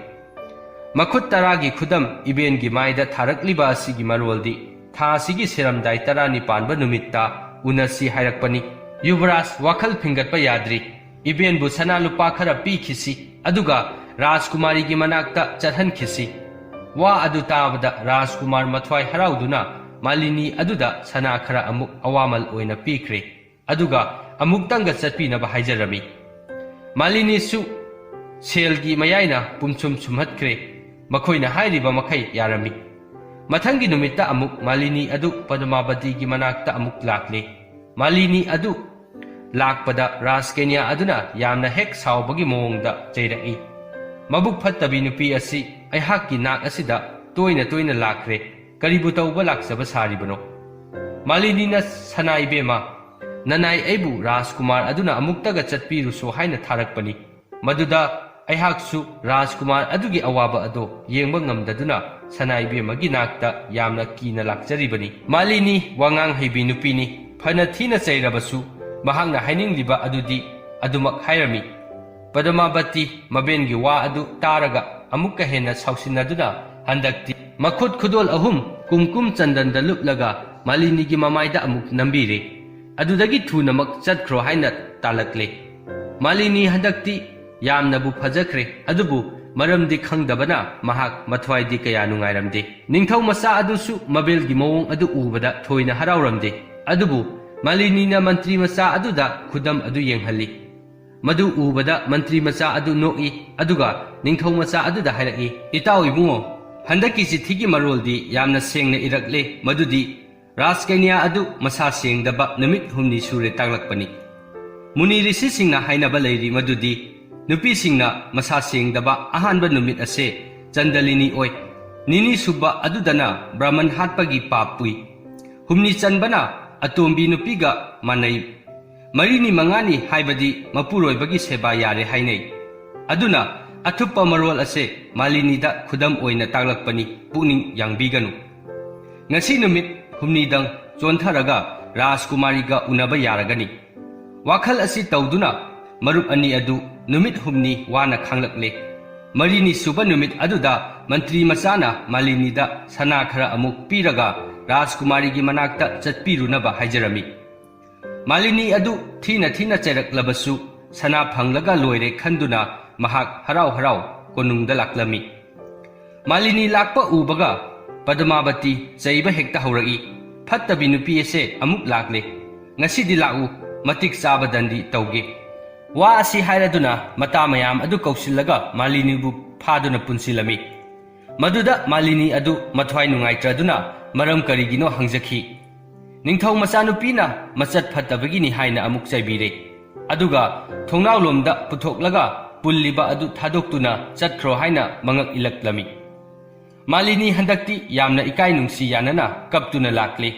ꯃꯈꯨꯠ ꯇꯔꯥꯒꯤ ꯈꯨꯗꯝ ꯏꯕꯦꯟꯒꯤ ꯃꯥꯏꯗ ꯊꯥꯔꯛꯂꯤꯕ ꯑꯁꯤꯒꯤ ꯃꯔꯣꯜꯗꯤ ꯊꯥ ꯑꯁꯤꯒꯤ ꯁꯦꯔꯝꯗꯥꯏ ꯇꯔꯥꯅꯤ ꯄꯥꯟꯕ ꯅꯨꯃꯤꯠꯇ ꯎꯅꯁꯤ ꯍꯥꯏꯔꯛꯄꯅꯤ꯫ ꯌꯨꯕꯔꯥꯖ, ꯋꯥꯈꯜ ꯐꯤꯡꯒꯠꯄ ꯌꯥꯗ꯭ꯔꯤ꯫ ꯏꯕꯦꯟꯕꯨ ꯁꯅꯥ ꯂꯨꯄꯥ ꯈꯔ ꯄꯤꯈꯤꯁꯤ, ꯑꯗꯨꯒ ꯔꯥꯖꯀꯨꯃꯥꯔꯤꯒꯤ ꯃꯅꯥꯛꯇ ꯆꯠꯍꯟꯈꯤꯁꯤ꯫" ꯋꯥ ꯑꯗꯨ ꯇꯥꯕꯗ ꯔꯥꯖꯀꯨꯃꯥꯔ ꯃꯊ꯭ꯋꯥꯏ ꯍꯔꯥꯎꯗꯨꯅ ꯃꯥꯂꯤꯅꯤ ꯑꯗꯨꯗ ꯁꯅꯥ ꯈꯔ ꯑꯃꯨꯛ ꯑꯋꯥꯃꯜ ꯑꯣꯏꯅ ꯄꯤꯈ꯭ꯔꯦ, ꯑꯗꯨꯒ ꯑꯃꯨꯛꯇꯪꯒ ꯆꯠꯄꯤꯅꯕ ꯍꯥꯏꯖꯔꯝꯃꯤ꯫ ꯃꯥꯂꯤꯅꯤꯁꯨ ꯁꯦꯜꯒꯤ ꯃꯌꯥꯏꯅ ꯄꯨꯝꯁꯨꯝ ꯁꯨꯝꯍꯠꯈ꯭ꯔꯦ꯫ ꯃꯈꯣꯏꯅ ꯍꯥꯏꯔꯤꯕ ꯃꯈꯩ ꯌꯥꯔꯝꯃꯤ꯫ ꯃꯊꯪꯒꯤ ꯅꯨꯃꯤꯠꯇ ꯑꯃꯨꯛ ꯃꯥꯂꯤꯅꯤ ꯑꯗꯨ ꯄꯗꯃꯥꯕꯇꯤꯒꯤ ꯃꯅꯥꯛꯇ ꯑꯃꯨꯛ ꯂꯥꯛꯂꯦ꯫ ꯃꯥꯂꯤꯅꯤ ꯑꯗꯨ ꯂꯥꯛꯄꯗ ꯔꯥꯖꯀꯩꯅ꯭ꯌꯥ ꯑꯗꯨꯅ ꯌꯥꯝꯅ ꯍꯦꯛ ꯁꯥꯎꯕꯒꯤ ꯃꯑꯣꯡꯗ ꯆꯩꯔꯛꯏ, "ꯃꯕꯨꯛ ꯐꯠꯇꯕꯤ ꯅꯨꯄꯤ ꯑꯁꯤ ꯑꯩꯍꯥꯛꯀꯤ ꯅꯥꯛ ꯑꯁꯤꯗ ꯇꯣꯏꯅ ꯇꯣꯏꯅ ꯂꯥꯛꯈ꯭ꯔꯦ, ꯀꯔꯤꯕꯨ ꯇꯧꯕ ꯂꯥꯛꯆꯕ ꯁꯥꯔꯤꯕꯅꯣ?" ꯃꯥꯂꯤꯅꯤꯅ, "ꯁꯅꯥ ꯏꯕꯦꯝꯃ, ꯅꯅꯥꯏ ꯑꯩꯕꯨ ꯔꯥꯖꯀꯨꯃꯥꯔ ꯑꯗꯨꯅ ꯑꯃꯨꯛꯇꯒ ꯆꯠꯄꯤꯔꯨꯁꯣ ꯍꯥꯏꯅ ꯊꯥꯔꯛꯄꯅꯤ꯫ ꯃꯗꯨꯗ ꯑꯩꯍꯥꯛꯁꯨ ꯔꯥꯖꯀꯨꯃꯥꯔ ꯑꯗꯨꯒꯤ ꯑꯋꯥꯕ ꯑꯗꯣ ꯌꯦꯡꯕ ꯉꯝꯗꯗꯨꯅ ꯁꯅꯥ ꯏꯕꯦꯝꯃꯒꯤ ꯅꯥꯛꯇ ꯌꯥꯝꯅ ꯀꯤꯅ ꯂꯥꯛꯆꯔꯤꯕꯅꯤ꯫" ꯃꯥꯂꯤꯅꯤ ꯋꯥꯉꯥꯡ ꯍꯩꯕꯤ ꯅꯨꯄꯤꯅꯤ꯫ ꯐꯅ ꯊꯤꯅ ꯆꯩꯔꯕꯁꯨ ꯃꯍꯥꯛꯅ ꯍꯥꯏꯅꯤꯡꯂꯤꯕ ꯑꯗꯨꯗꯤ ꯑꯗꯨꯃꯛ ꯍꯥꯏꯔꯝꯃꯤ꯫ ꯄꯗꯃꯥꯕꯇꯤ ꯃꯕꯦꯟꯒꯤ ꯋꯥ ꯑꯗꯨ ꯇꯥꯔꯒ ꯑꯃꯨꯛꯀ ꯍꯦꯟꯅ ꯁꯥꯎꯁꯤꯟꯅꯗꯨꯅ ꯍꯟꯗꯛꯇꯤ ꯃꯈꯨꯠ ꯈꯨꯗꯣꯜ ꯑꯍꯨꯝ ꯀꯨꯝꯀꯨꯝ ꯆꯟꯗꯟꯗ ꯂꯨꯞꯂꯒ ꯃꯥꯂꯤꯅꯤꯒꯤ ꯃꯃꯥꯏꯗ ꯑꯃꯨꯛ ꯅꯝꯕꯤꯔꯦ꯫ ꯑꯗꯨꯗꯒꯤ ꯊꯨꯅꯃꯛ ꯆꯠꯈ꯭ꯔꯣ ꯍꯥꯏꯅ ꯇꯥꯜꯂꯛꯂꯦ꯫ ꯃꯥꯂꯤꯅꯤ ꯍꯟꯗꯛꯇꯤ ꯌꯥꯝꯅꯕꯨ ꯐꯖꯈ꯭ꯔꯦ, ꯑꯗꯨꯕꯨ ꯃꯔꯝꯗꯤ ꯈꯪꯗꯕꯅ ꯃꯍꯥꯛ ꯃꯊ꯭ꯋꯥꯏꯗꯤ ꯀꯌꯥ ꯅꯨꯡꯉꯥꯏꯔꯝꯗꯦ꯫ ꯅꯤꯡꯊꯧ ꯃꯆꯥ ꯑꯗꯨꯁꯨ ꯃꯕꯦꯜꯒꯤ ꯃꯑꯣꯡ ꯑꯗꯨ ꯎꯕꯗ ꯊꯣꯏꯅ ꯍꯔꯥꯎꯔꯝꯗꯦ꯫ ꯑꯗꯨꯕꯨ ꯃꯥꯂꯤꯅꯤꯅ ꯃꯟꯇ꯭ꯔꯤ ꯃꯆꯥ ꯑꯗꯨꯗ ꯈꯨꯗꯝ ꯑꯗꯨ ꯌꯦꯡꯍꯜꯂꯤ꯫ ꯃꯗꯨ ꯎꯕꯗ ꯃꯟꯇ꯭ꯔꯤ ꯃꯆꯥ ꯑꯗꯨ ꯅꯣꯛꯏ, ꯑꯗꯨꯒ ꯅꯤꯡꯊꯧ ꯃꯆꯥ ꯑꯗꯨꯗ ꯍꯥꯏꯔꯛꯏ, "ꯏꯇꯥꯎ ꯏꯕꯨꯡꯉꯣ, ꯍꯟꯗꯛꯀꯤ ꯆꯤꯊꯤꯒꯤ ꯃꯔꯣꯜꯗꯤ ꯌꯥꯝꯅ ꯁꯦꯡꯅ ꯏꯔꯛꯂꯦ, ꯃꯗꯨꯗꯤ ꯔꯥꯖꯀꯩꯅ꯭ꯌꯥ ꯑꯗꯨ ꯃꯁꯥ ꯁꯦꯡꯗꯕ ꯅꯨꯃꯤꯠ ꯍꯨꯝꯅꯤ ꯁꯨꯔꯦ ꯇꯥꯛꯂꯛꯄꯅꯤ꯫ ꯃꯨꯅꯤ ꯔꯤꯁꯤꯁꯤꯡꯅ ꯍꯥꯏꯅꯕ ꯂꯩꯔꯤ ꯃꯗꯨꯗꯤ ꯅꯨꯄꯤꯁꯤꯡꯅ ꯃꯁꯥ ꯁꯦꯡꯗꯕ ꯑꯍꯥꯟꯕ ꯅꯨꯃꯤꯠ ꯑꯁꯦ ꯆꯟꯗꯂꯤꯅꯤ ꯑꯣꯏ, ꯅꯤꯅꯤ ꯁꯨꯕ ꯑꯗꯨꯗꯅ ꯕ꯭ꯔꯥꯍꯃꯟ ꯍꯥꯠꯄꯒꯤ ꯄꯥꯞ ꯄꯨꯏ꯫ ꯍꯨꯝꯅꯤ ꯆꯟꯕꯅ ꯑꯇꯣꯝꯕꯤ ꯅꯨꯄꯤꯒ ꯃꯥꯟꯅꯩ꯫ ꯃꯔꯤꯅꯤ ꯃꯉꯥꯅꯤ ꯍꯥꯏꯕꯗꯤ ꯃꯄꯨꯔꯣꯏꯕꯒꯤ ꯁꯦꯕꯥ ꯌꯥꯔꯦ ꯍꯥꯏꯅꯩ꯫ ꯑꯗꯨꯅ ꯑꯊꯨꯞꯄ ꯃꯔꯣꯜ ꯑꯁꯦ ꯃꯥꯂꯤꯅꯤꯗ ꯈꯨꯗꯝ ꯑꯣꯏꯅ ꯇꯥꯛꯂꯛꯄꯅꯤ, ꯄꯨꯛꯅꯤꯡ ꯌꯥꯡꯕꯤꯒꯅꯨ꯫ ꯉꯁꯤ ꯅꯨꯃꯤꯠ ꯍꯨꯝꯅꯤꯗꯪ ꯆꯣꯟꯊꯔꯒ ꯔꯥꯖꯀꯨꯃꯥꯔꯤꯒ ꯎꯅꯕ ꯌꯥꯔꯒꯅꯤ꯫" ꯋꯥꯈꯜ ꯑꯁꯤ ꯇꯧꯗꯨꯅ ꯃꯔꯨꯞ ꯑꯅꯤ ꯑꯗꯨ ꯅꯨꯃꯤꯠ ꯍꯨꯝꯅꯤ ꯋꯥꯅ ꯈꯥꯡꯂꯛꯂꯦ꯫ ꯃꯔꯤꯅꯤ ꯁꯨꯕ ꯅꯨꯃꯤꯠ ꯑꯗꯨꯗ ꯃꯟꯇ꯭ꯔꯤ ꯃꯆꯥꯅ ꯃꯥꯂꯤꯅꯤꯗ ꯁꯅꯥ ꯈꯔ ꯑꯃꯨꯛ ꯄꯤꯔꯒ ꯔꯥꯖꯀꯨꯃꯥꯔꯤꯒꯤ ꯃꯅꯥꯛꯇ ꯆꯠꯄꯤꯔꯨꯅꯕ ꯍꯥꯏꯖꯔꯝꯃꯤ꯫ ꯃꯥꯂꯤꯅꯤ ꯑꯗꯨ ꯊꯤꯅ ꯊꯤꯅ ꯆꯩꯔꯛꯂꯕꯁꯨ ꯁꯅꯥ ꯐꯪꯂꯒ ꯂꯣꯏꯔꯦ ꯈꯟꯗꯨꯅ ꯃꯍꯥꯛ ꯍꯔꯥꯎ ꯍꯔꯥꯎ ꯀꯣꯅꯨꯡꯗ ꯂꯥꯛꯂꯝꯃꯤ꯫ ꯃꯥꯂꯤꯅꯤ ꯂꯥꯛꯄ ꯎꯕꯒ ꯄꯗꯃꯥꯕꯇꯤ ꯆꯩꯕ ꯍꯦꯛꯇ ꯍꯧꯔꯛꯏ, "ꯐꯠꯇꯕꯤ ꯅꯨꯄꯤ ꯑꯁꯦ ꯑꯃꯨꯛ ꯂꯥꯛꯂꯦ꯫ ꯉꯁꯤꯗꯤ ꯂꯥꯛꯎ, ꯃꯇꯤꯛ ꯆꯥꯕ ꯗꯟꯗꯤ ꯇꯧꯒꯦ꯫" ꯋꯥ ꯑꯁꯤ ꯍꯥꯏꯔꯗꯨꯅ ꯃꯇꯥ ꯃꯌꯥꯝ ꯑꯗꯨ ꯀꯧꯁꯤꯜꯂꯒ ꯃꯥꯂꯤꯅꯤꯕꯨ ꯐꯥꯗꯨꯅ ꯄꯨꯟꯁꯤꯜꯂꯝꯃꯤ꯫ ꯃꯗꯨꯗ ꯃꯥꯂꯤꯅꯤ ꯑꯗꯨ ꯃꯊ꯭ꯋꯥꯏ ꯅꯨꯡꯉꯥꯏꯇ꯭ꯔꯗꯨꯅ ꯃꯔꯝ ꯀꯔꯤꯒꯤꯅꯣ ꯍꯪꯖꯈꯤ꯫ ꯅꯤꯡꯊꯧ ꯃꯆꯥꯅꯨꯄꯤꯅ ꯃꯆꯠ ꯐꯠꯇꯕꯒꯤꯅꯤ ꯍꯥꯏꯅ ꯑꯃꯨꯛ ꯆꯩꯕꯤꯔꯦ꯫ ꯑꯗꯨꯒ ꯊꯣꯡꯅꯥꯎꯂꯣꯝꯗ ꯄꯨꯊꯣꯛꯂꯒ ꯄꯨꯜꯂꯤꯕ ꯑꯗꯨ ꯊꯥꯗꯣꯛꯇꯨꯅ ꯆꯠꯈ꯭ꯔꯣ ꯍꯥꯏꯅ ꯃꯉꯛ ꯏꯜꯂꯛꯂꯝꯃꯤ꯫ ꯃꯥꯂꯤꯅꯤ ꯍꯟꯗꯛꯇꯤ ꯌꯥꯝꯅ ꯏꯀꯥꯏ ꯅꯨꯡꯁꯤ ꯌꯥꯅꯅ ꯀꯞꯇꯨꯅ ꯂꯥꯛꯂꯦ꯫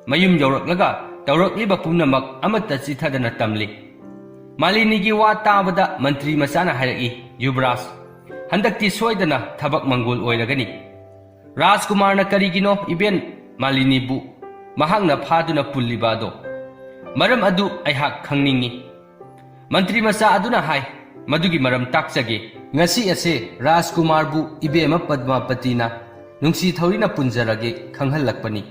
ꯃꯌꯨꯝ ꯌꯧꯔꯛꯂꯒ ꯇꯧꯔꯛꯂꯤꯕ ꯄꯨꯝꯅꯃꯛ ꯑꯃꯠꯇ ꯆꯤꯊꯗꯅ ꯇꯝꯂꯤ꯫ ꯃꯥꯂꯤꯅꯤꯒꯤ ꯋꯥ ꯇꯥꯕꯗ ꯃꯟꯇ꯭ꯔꯤ ꯃꯆꯥꯅ ꯍꯥꯏꯔꯛꯏ, "ꯌꯨꯕꯔꯥꯖ, ꯍꯟꯗꯛꯇꯤ ꯁꯣꯏꯗꯅ ꯊꯕꯛ ꯃꯪꯒꯣꯜ ꯑꯣꯏꯔꯒꯅꯤ꯫ ꯔꯥꯖꯀꯨꯃꯥꯔꯅ ꯀꯔꯤꯒꯤꯅꯣ ꯏꯕꯦꯟ ꯃꯥꯂꯤꯅꯤꯕꯨ ꯃꯍꯥꯛꯅ ꯐꯥꯗꯨꯅ ꯄꯨꯜꯂꯤꯕ ꯑꯗꯣ? ꯃꯔꯝ ꯑꯗꯨ ꯑꯩꯍꯥꯛ ꯈꯪꯅꯤꯡꯏ꯫" ꯃꯟꯇ꯭ꯔꯤ ꯃꯆꯥ ꯑꯗꯨꯅ ꯍꯥꯏ, "ꯃꯗꯨꯒꯤ ꯃꯔꯝ ꯇꯥꯛꯆꯒꯦ꯫ ꯉꯁꯤ ꯑꯁꯦ ꯔꯥꯖꯀꯨꯃꯥꯔꯕꯨ ꯏꯕꯦꯝꯃ ꯄꯗꯃꯥꯄꯇꯤꯅ ꯅꯨꯡꯁꯤ ꯊꯧꯔꯤꯅ ꯄꯨꯟꯖꯔꯒꯦ ꯈꯪꯍꯜꯂꯛꯄꯅꯤ꯫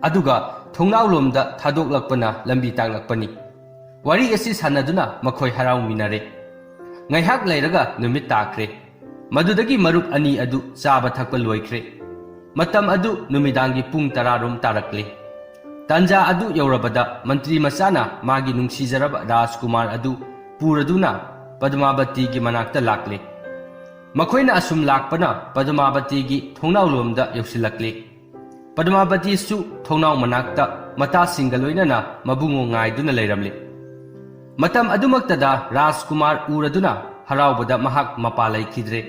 ꯑꯗꯨꯒ ꯊꯣꯡꯅꯥꯎꯂꯣꯝꯗ ꯊꯥꯗꯣꯛꯂꯛꯄꯅ ꯂꯝꯕꯤ ꯇꯥꯛꯂꯛꯄꯅꯤ꯫" ꯋꯥꯔꯤ ꯑꯁꯤ ꯁꯥꯟꯅꯗꯨꯅ ꯃꯈꯣꯏ ꯍꯔꯥꯎꯃꯤꯟꯅꯔꯦ꯫ ꯉꯥꯏꯍꯥꯛ ꯂꯩꯔꯒ ꯅꯨꯃꯤꯠ ꯇꯥꯈ꯭ꯔꯦ꯫ ꯃꯗꯨꯗꯒꯤ ꯃꯔꯨꯞ ꯑꯅꯤ ꯑꯗꯨ ꯆꯥꯕ ꯊꯛꯄ ꯂꯣꯏꯈ꯭ꯔꯦ꯫ ꯃꯇꯝ ꯑꯗꯨ ꯅꯨꯃꯤꯗꯥꯡꯒꯤ ꯄꯨꯡ ꯇꯔꯥ ꯔꯣꯝ ꯇꯥꯔꯛꯂꯦ꯫ ꯇꯥꯟꯖꯥ ꯑꯗꯨ ꯌꯧꯔꯕꯗ ꯃꯟꯇ꯭ꯔꯤ ꯃꯆꯥꯅ ꯃꯥꯒꯤ ꯅꯨꯡꯁꯤꯖꯔꯕ ꯔꯥꯖꯀꯨꯃꯥꯔ ꯑꯗꯨ ꯄꯨꯔꯗꯨꯅ ꯄꯗꯃꯥꯕꯇꯤꯒꯤ ꯃꯅꯥꯛꯇ ꯂꯥꯛꯂꯦ꯫ ꯃꯈꯣꯏꯅ ꯑꯁꯨꯝ ꯂꯥꯛꯄꯅ ꯄꯗꯃꯥꯕꯇꯤꯒꯤ ꯊꯣꯡꯅꯥꯎꯂꯣꯝꯗ ꯌꯧꯁꯤꯜꯂꯛꯂꯦ꯫ ꯄꯗꯃꯥꯕꯇꯤꯁꯨ ꯊꯣꯡꯅꯥꯎ ꯃꯅꯥꯛꯇ ꯃꯇꯥꯁꯤꯡꯒ ꯂꯣꯏꯅꯅ ꯃꯕꯨꯡꯉꯣ ꯉꯥꯏꯗꯨꯅ ꯂꯩꯔꯝꯂꯦ꯫ ꯃꯇꯝ ꯑꯗꯨꯃꯛꯇꯗ ꯔꯥꯖꯀꯨꯃꯥꯔ ꯎꯔꯗꯨꯅ ꯍꯔꯥꯎꯕꯗ ꯃꯍꯥꯛ ꯃꯄꯥ ꯂꯩꯈꯤꯗ꯭ꯔꯦ꯫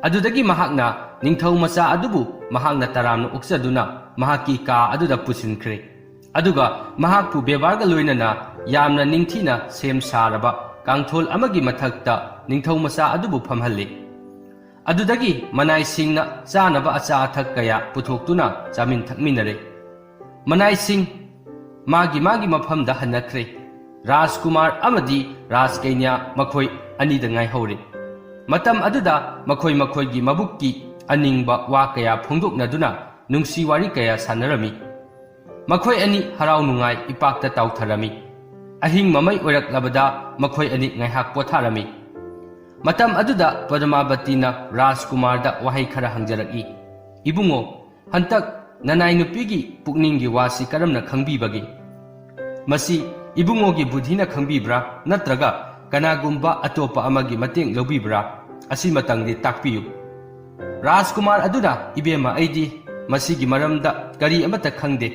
ꯑꯗꯨꯗꯒꯤ ꯃꯍꯥꯛꯅ ꯅꯤꯡꯊꯧ ꯃꯆꯥ ꯑꯗꯨꯕꯨ ꯃꯍꯥꯛꯅ ꯇꯔꯥꯝꯅ ꯑꯣꯛꯆꯗꯨꯅ ꯃꯍꯥꯛꯀꯤ ꯀꯥ ꯑꯗꯨꯗ ꯄꯨꯁꯤꯟꯈ꯭ꯔꯦ꯫ ꯑꯗꯨꯒ ꯃꯍꯥꯛꯄꯨ ꯕꯦꯕꯥꯔꯒ ꯂꯣꯏꯅꯅ ꯌꯥꯝꯅ ꯅꯤꯡꯊꯤꯅ ꯁꯦꯝ ꯁꯥꯔꯕ ꯀꯥꯡꯊꯣꯜ ꯑꯃꯒꯤ ꯃꯊꯛꯇ ꯅꯤꯡꯊꯧ ꯃꯆꯥ ꯑꯗꯨꯕꯨ ꯐꯝꯍꯜꯂꯤ꯫ ꯑꯗꯨꯗꯒꯤ ꯃꯅꯥꯏꯁꯤꯡꯅ ꯆꯥꯅꯕ ꯑꯆꯥ ꯑꯊꯛ ꯀꯌꯥ ꯄꯨꯊꯣꯛꯇꯨꯅ ꯆꯥꯃꯤꯟ ꯊꯛꯃꯤꯟꯅꯔꯦ꯫ ꯃꯅꯥꯏꯁꯤꯡ ꯃꯥꯒꯤ ꯃꯥꯒꯤ ꯃꯐꯝꯗ ꯍꯟꯅꯈ꯭ꯔꯦ꯫ ꯔꯥꯖꯀꯨꯃꯥꯔ ꯑꯃꯗꯤ ꯔꯥꯖꯀꯩꯅ꯭ꯌꯥ ꯃꯈꯣꯏ ꯑꯅꯤꯗ ꯉꯥꯏꯍꯧꯔꯦ꯫ ꯃꯇꯝ ꯑꯗꯨꯗ ꯃꯈꯣꯏ ꯃꯈꯣꯏꯒꯤ ꯃꯕꯨꯛꯀꯤ ꯑꯅꯤꯡꯕ ꯋꯥ ꯀꯌꯥ ꯐꯣꯡꯗꯣꯛꯅꯗꯨꯅ ꯅꯨꯡꯁꯤ ꯋꯥꯔꯤ ꯀꯌꯥ ꯁꯥꯟꯅꯔꯝꯃꯤ꯫ ꯃꯈꯣꯏ ꯑꯅꯤ ꯍꯔꯥꯎ ꯅꯨꯡꯉꯥꯏ ꯏꯄꯥꯛꯇ ꯇꯥꯎꯊꯔꯝꯃꯤ꯫ ꯑꯍꯤꯡ ꯃꯃꯩ ꯑꯣꯏꯔꯛꯂꯕꯗ ꯃꯈꯣꯏ ꯑꯅꯤ ꯉꯥꯏꯍꯥꯛ ꯄꯣꯊꯥꯔꯝꯃꯤ꯫ ꯃꯇꯝ ꯑꯗꯨꯗ ꯄꯗꯃꯥꯕꯇꯤꯅ ꯔꯥꯖꯀꯨꯃꯥꯔꯗ ꯋꯥꯍꯩ ꯈꯔ ꯍꯪꯖꯔꯛꯏ, "ꯏꯕꯨꯡꯉꯣ, ꯍꯟꯇꯛ ꯅꯅꯥꯏ ꯅꯨꯄꯤꯒꯤ ꯄꯨꯛꯅꯤꯡꯒꯤ ꯋꯥꯁꯤ ꯀꯔꯝꯅ ꯈꯪꯕꯤꯕꯒꯦ? ꯃꯁꯤ ꯏꯕꯨꯡꯉꯣꯒꯤ ꯕꯨꯙꯤꯅ ꯈꯪꯕꯤꯕ꯭ꯔꯥ, ꯅꯠꯇ꯭ꯔꯒ ꯀꯅꯥꯒꯨꯝꯕ ꯑꯇꯣꯞꯄ ꯑꯃꯒꯤ ꯃꯇꯦꯡ ꯂꯧꯕꯤꯕ꯭ꯔꯥ? ꯑꯁꯤꯃꯇꯪꯗꯤ ꯇꯥꯛꯄꯤꯌꯨ꯫" ꯔꯥꯖꯀꯨꯃꯥꯔ ꯑꯗꯨꯅ, "ꯏꯕꯦꯝꯃ, ꯑꯩꯗꯤ ꯃꯁꯤꯒꯤ ꯃꯔꯝꯗ ꯀꯔꯤ ꯑꯃꯠꯇ ꯈꯪꯗꯦ꯫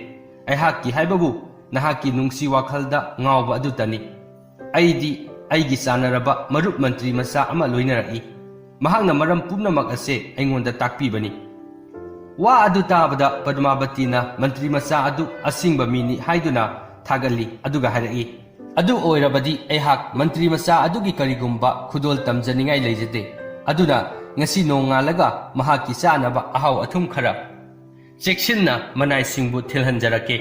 ꯑꯩꯍꯥꯛꯀꯤ ꯍꯥꯏꯕꯕꯨ ꯅꯍꯥꯛꯀꯤ ꯅꯨꯡꯁꯤ ꯋꯥꯈꯜꯗ ꯉꯥꯎꯕ ꯑꯗꯨꯇꯅꯤ꯫ ꯑꯩꯗꯤ ꯑꯩꯒꯤ ꯆꯥꯟꯅꯔꯕ ꯃꯔꯨꯞ ꯃꯟꯇ꯭ꯔꯤ ꯃꯆꯥ ꯑꯃ ꯂꯣꯏꯅꯔꯛꯏ꯫ ꯃꯍꯥꯛꯅ ꯃꯔꯝ ꯄꯨꯝꯅꯃꯛ ꯑꯁꯦ ꯑꯩꯉꯣꯟꯗ ꯇꯥꯛꯄꯤꯕꯅꯤ꯫" ꯋꯥ ꯑꯗꯨ ꯇꯥꯕꯗ ꯄꯗꯃꯥꯕꯇꯤꯅ ꯃꯟꯇ꯭ꯔꯤ ꯃꯆꯥ ꯑꯗꯨ ꯑꯁꯤꯡꯕ ꯃꯤꯅꯤ ꯍꯥꯏꯗꯨꯅ ꯊꯥꯒꯠꯂꯤ, ꯑꯗꯨꯒ ꯍꯥꯏꯔꯛꯏ, "ꯑꯗꯨ ꯑꯣꯏꯔꯕꯗꯤ ꯑꯩꯍꯥꯛ ꯃꯟꯇ꯭ꯔꯤ ꯃꯆꯥ ꯑꯗꯨꯒꯤ ꯀꯔꯤꯒꯨꯝꯕ ꯈꯨꯗꯣꯜ ꯇꯝꯖꯅꯤꯡꯉꯥꯏ ꯂꯩꯖꯗꯦ꯫ ꯑꯗꯨꯅ ꯉꯁꯤ ꯅꯣꯡꯉꯥꯜꯂꯒ ꯃꯍꯥꯛꯀꯤ ꯆꯥꯅꯕ ꯑꯍꯥꯎ ꯑꯊꯨꯝ ꯈꯔ ꯆꯦꯛꯁꯤꯟꯅ ꯃꯅꯥꯏꯁꯤꯡꯕꯨ ꯊꯤꯜꯍꯟꯖꯔꯛꯀꯦ꯫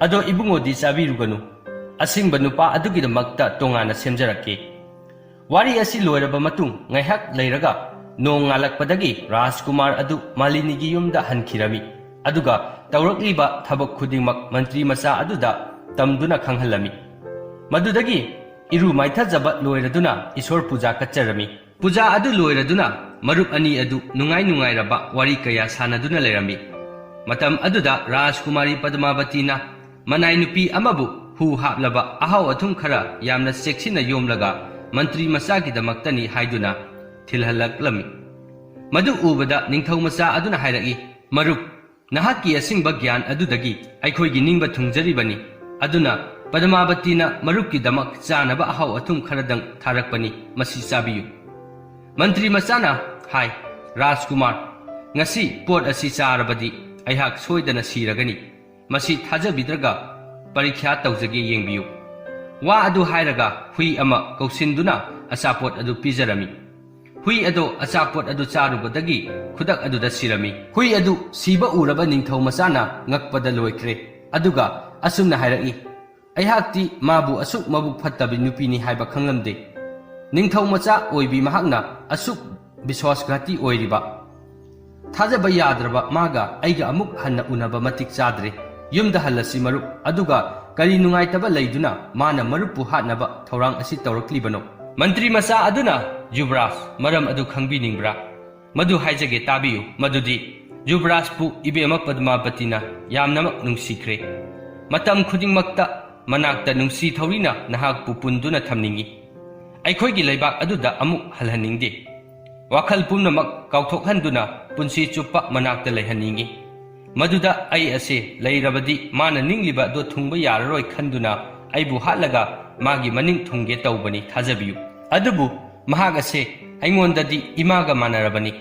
ꯑꯗꯣ ꯏꯕꯨꯡꯉꯣꯗꯤ ꯆꯥꯕꯤꯔꯨꯒꯅꯨ꯫ ꯑꯁꯤꯡꯕ ꯅꯨꯄꯥ ꯑꯗꯨꯒꯤꯗꯃꯛꯇ ꯇꯣꯉꯥꯟꯅ ꯁꯦꯝꯖꯔꯛꯀꯦ꯫" ꯋꯥꯔꯤ ꯑꯁꯤ ꯂꯣꯏꯔꯕ ꯃꯇꯨꯡ ꯉꯥꯏꯍꯥꯛ ꯂꯩꯔꯒ ꯅꯣꯡ ꯉꯥꯜꯂꯛꯄꯗꯒꯤ ꯔꯥꯖꯀꯨꯃꯥꯔ ꯑꯗꯨ ꯃꯥꯂꯤꯅꯤꯒꯤ ꯌꯨꯝꯗ ꯍꯟꯈꯤꯔꯝꯃꯤ꯫ ꯑꯗꯨꯒ ꯇꯧꯔꯛꯂꯤꯕ ꯊꯕꯛ ꯈꯨꯗꯤꯡꯃꯛ ꯃꯟꯇ꯭ꯔꯤ ꯃꯆꯥ ꯑꯗꯨꯗ ꯇꯝꯗꯨꯅ ꯈꯪꯍꯜꯂꯝꯃꯤ꯫ ꯃꯗꯨꯗꯒꯤ ꯏꯔꯨ ꯃꯥꯏꯊꯖꯕ ꯂꯣꯏꯔꯗꯨꯅ ꯏꯁꯣꯔ ꯄꯨꯖꯥ ꯀꯠꯆꯔꯝꯃꯤ꯫ ꯄꯨꯖꯥ ꯑꯗꯨ ꯂꯣꯏꯔꯗꯨꯅ ꯃꯔꯨꯞ ꯑꯅꯤ ꯑꯗꯨ ꯅꯨꯡꯉꯥꯏ ꯅꯨꯡꯉꯥꯏꯔꯕ ꯋꯥꯔꯤ ꯀꯌꯥ ꯁꯥꯟꯅꯗꯨꯅ ꯂꯩꯔꯝꯃꯤ꯫ ꯃꯇꯝ ꯑꯗꯨꯗ ꯔꯥꯖꯀꯨꯃꯥꯔꯤ ꯄꯗꯃꯥꯕꯇꯤꯅ ꯃꯅꯥꯏ ꯅꯨꯄꯤ ꯑꯃꯕꯨ ꯍꯨ ꯍꯥꯞꯂꯕ ꯑꯍꯥꯎ ꯑꯊꯨꯝ ꯈꯔ ꯌꯥꯝꯅ ꯆꯦꯛꯁꯤꯟꯅ ꯌꯣꯝꯂꯒ ꯃꯟꯇ꯭ꯔꯤ ꯃꯆꯥꯒꯤꯗꯃꯛꯇꯅꯤ ꯍꯥꯏꯗꯨꯅ ꯊꯤꯜꯍꯜꯂꯛꯂꯝꯃꯤ꯫ ꯃꯗꯨ ꯎꯕꯗ ꯅꯤꯡꯊꯧ ꯃꯆꯥ ꯑꯗꯨꯅ ꯍꯥꯏꯔꯛꯏ, "ꯃꯔꯨꯞ, ꯅꯍꯥꯛꯀꯤ ꯑꯁꯤꯡꯕ ꯒ꯭ꯌꯥꯟ ꯑꯗꯨꯗꯒꯤ ꯑꯩꯈꯣꯏꯒꯤ ꯅꯤꯡꯕ ꯊꯨꯡꯖꯔꯤꯕꯅꯤ꯫ ꯑꯗꯨꯅ ꯄꯗꯃꯥꯕꯇꯤꯅ ꯃꯔꯨꯞꯀꯤꯗꯃꯛ ꯆꯥꯅꯕ ꯑꯍꯥꯎ ꯑꯊꯨꯝ ꯈꯔꯗꯪ ꯊꯥꯔꯛꯄꯅꯤ, ꯃꯁꯤ ꯆꯥꯕꯤꯌꯨ꯫" ꯃꯟꯇ꯭ꯔꯤ ꯃꯆꯥꯅ ꯍꯥꯏ, "ꯔꯥꯖꯀꯨꯃꯥꯔ, ꯉꯁꯤ ꯄꯣꯠ ꯑꯁꯤ ꯆꯥꯔꯕꯗꯤ ꯑꯩꯍꯥꯛ ꯁꯣꯏꯗꯅ ꯁꯤꯔꯒꯅꯤ꯫ ꯃꯁꯤ ꯊꯥꯖꯕꯤꯗ꯭ꯔꯒ ꯄꯔꯤꯈ꯭ꯌꯥ ꯇꯧꯖꯒꯦ, ꯌꯦꯡꯕꯤꯌꯨ꯫" ꯋꯥ ꯑꯗꯨ ꯍꯥꯏꯔꯒ ꯍꯨꯏ ꯑꯃ ꯀꯧꯁꯤꯟꯗꯨꯅ ꯑꯆꯥꯄꯣꯠ ꯑꯗꯨ ꯄꯤꯖꯔꯝꯃꯤ꯫ ꯍꯨꯏ ꯑꯗꯣ ꯑꯆꯥꯄꯣꯠ ꯑꯗꯨ ꯆꯥꯔꯨꯕꯗꯒꯤ ꯈꯨꯗꯛ ꯑꯗꯨꯗ ꯁꯤꯔꯝꯃꯤ꯫ ꯍꯨꯏ ꯑꯗꯨ ꯁꯤꯕ ꯎꯔꯕ ꯅꯤꯡꯊꯧ ꯃꯆꯥꯅ ꯉꯛꯄꯗ ꯂꯣꯏꯈ꯭ꯔꯦ꯫ ꯑꯗꯨꯒ ꯑꯁꯨꯝꯅ ꯍꯥꯏꯔꯛꯏ, "ꯑꯩꯍꯥꯛꯇꯤ ꯃꯥꯕꯨ ꯑꯁꯨꯛ ꯃꯕꯨꯛ ꯐꯠꯇꯕꯤ ꯅꯨꯄꯤꯅꯤ ꯍꯥꯏꯕ ꯈꯪꯂꯝꯗꯦ꯫ ꯅꯤꯡꯊꯧ ꯃꯆꯥ ꯑꯣꯏꯕꯤ ꯃꯍꯥꯛꯅ ꯑꯁꯨꯛ ꯕꯤꯁ꯭ꯋꯥꯁꯘꯥꯇꯤ ꯑꯣꯏꯔꯤꯕ꯫ ꯊꯥꯖꯕ ꯌꯥꯗ꯭ꯔꯕ ꯃꯥꯒ ꯑꯩꯒ ꯑꯃꯨꯛ ꯍꯟꯅ ꯎꯅꯕ ꯃꯇꯤꯛ ꯆꯥꯗ꯭ꯔꯦ꯫ ꯌꯨꯝꯗ ꯍꯜꯂꯁꯤ ꯃꯔꯨꯞ, ꯑꯗꯨꯒ ꯀꯔꯤ ꯅꯨꯡꯉꯥꯏꯇꯕ ꯂꯩꯗꯨꯅ ꯃꯥꯅ ꯃꯔꯨꯞꯄꯨ ꯍꯥꯠꯅꯕ ꯊꯧꯔꯥꯡ ꯑꯁꯤ ꯇꯧꯔꯛꯂꯤꯕꯅꯣ?" ꯃꯟꯇ꯭ꯔꯤ ꯃꯆꯥ ꯑꯗꯨꯅ, "ꯌꯨꯕꯔꯥꯖ, ꯃꯔꯝ ꯑꯗꯨ ꯈꯪꯕꯤꯅꯤꯡꯕ꯭ꯔꯥ? ꯃꯗꯨ ꯍꯥꯏꯖꯒꯦ, ꯇꯥꯕꯤꯌꯨ꯫ ꯃꯗꯨꯗꯤ ꯌꯨꯕꯔꯥꯖꯄꯨ ꯏꯕꯦꯝꯃ ꯄꯗꯃꯥꯕꯇꯤꯅ ꯌꯥꯝꯅꯃꯛ ꯅꯨꯡꯁꯤꯈ꯭ꯔꯦ꯫ ꯃꯇꯝ ꯈꯨꯗꯤꯡꯃꯛꯇ ꯃꯅꯥꯛꯇ ꯅꯨꯡꯁꯤ ꯊꯧꯔꯤꯅ ꯅꯍꯥꯛꯄꯨ ꯄꯨꯟꯗꯨꯅ ꯊꯝꯅꯤꯡꯏ꯫ ꯑꯩꯈꯣꯏꯒꯤ ꯂꯩꯕꯥꯛ ꯑꯗꯨꯗ ꯑꯃꯨꯛ ꯍꯜꯍꯟꯅꯤꯡꯗꯦ꯫ ꯋꯥꯈꯜ ꯄꯨꯝꯅꯃꯛ ꯀꯥꯎꯊꯣꯛꯍꯟꯗꯨꯅ ꯄꯨꯟꯁꯤ ꯆꯨꯞꯄ ꯃꯅꯥꯛꯇ ꯂꯩꯍꯟꯅꯤꯡꯏ꯫ ꯃꯗꯨꯗ ꯑꯩ ꯑꯁꯦ ꯂꯩꯔꯕꯗꯤ ꯃꯥꯅ ꯅꯤꯡꯂꯤꯕ ꯑꯗꯨ ꯊꯨꯡꯕ ꯌꯥꯔꯔꯣꯏ ꯈꯟꯗꯨꯅ ꯑꯩꯕꯨ ꯍꯥꯠꯂꯒ ꯃꯥꯒꯤ ꯃꯅꯤꯡ ꯊꯨꯡꯒꯦ ꯇꯧꯕꯅꯤ, ꯊꯥꯖꯕꯤꯌꯨ꯫ ꯑꯗꯨꯕꯨ ꯃꯍꯥꯛ ꯑꯁꯦ ꯑꯩꯉꯣꯟꯗꯗꯤ ꯏꯃꯥꯒ ꯃꯥꯟꯅꯔꯕꯅꯤ꯫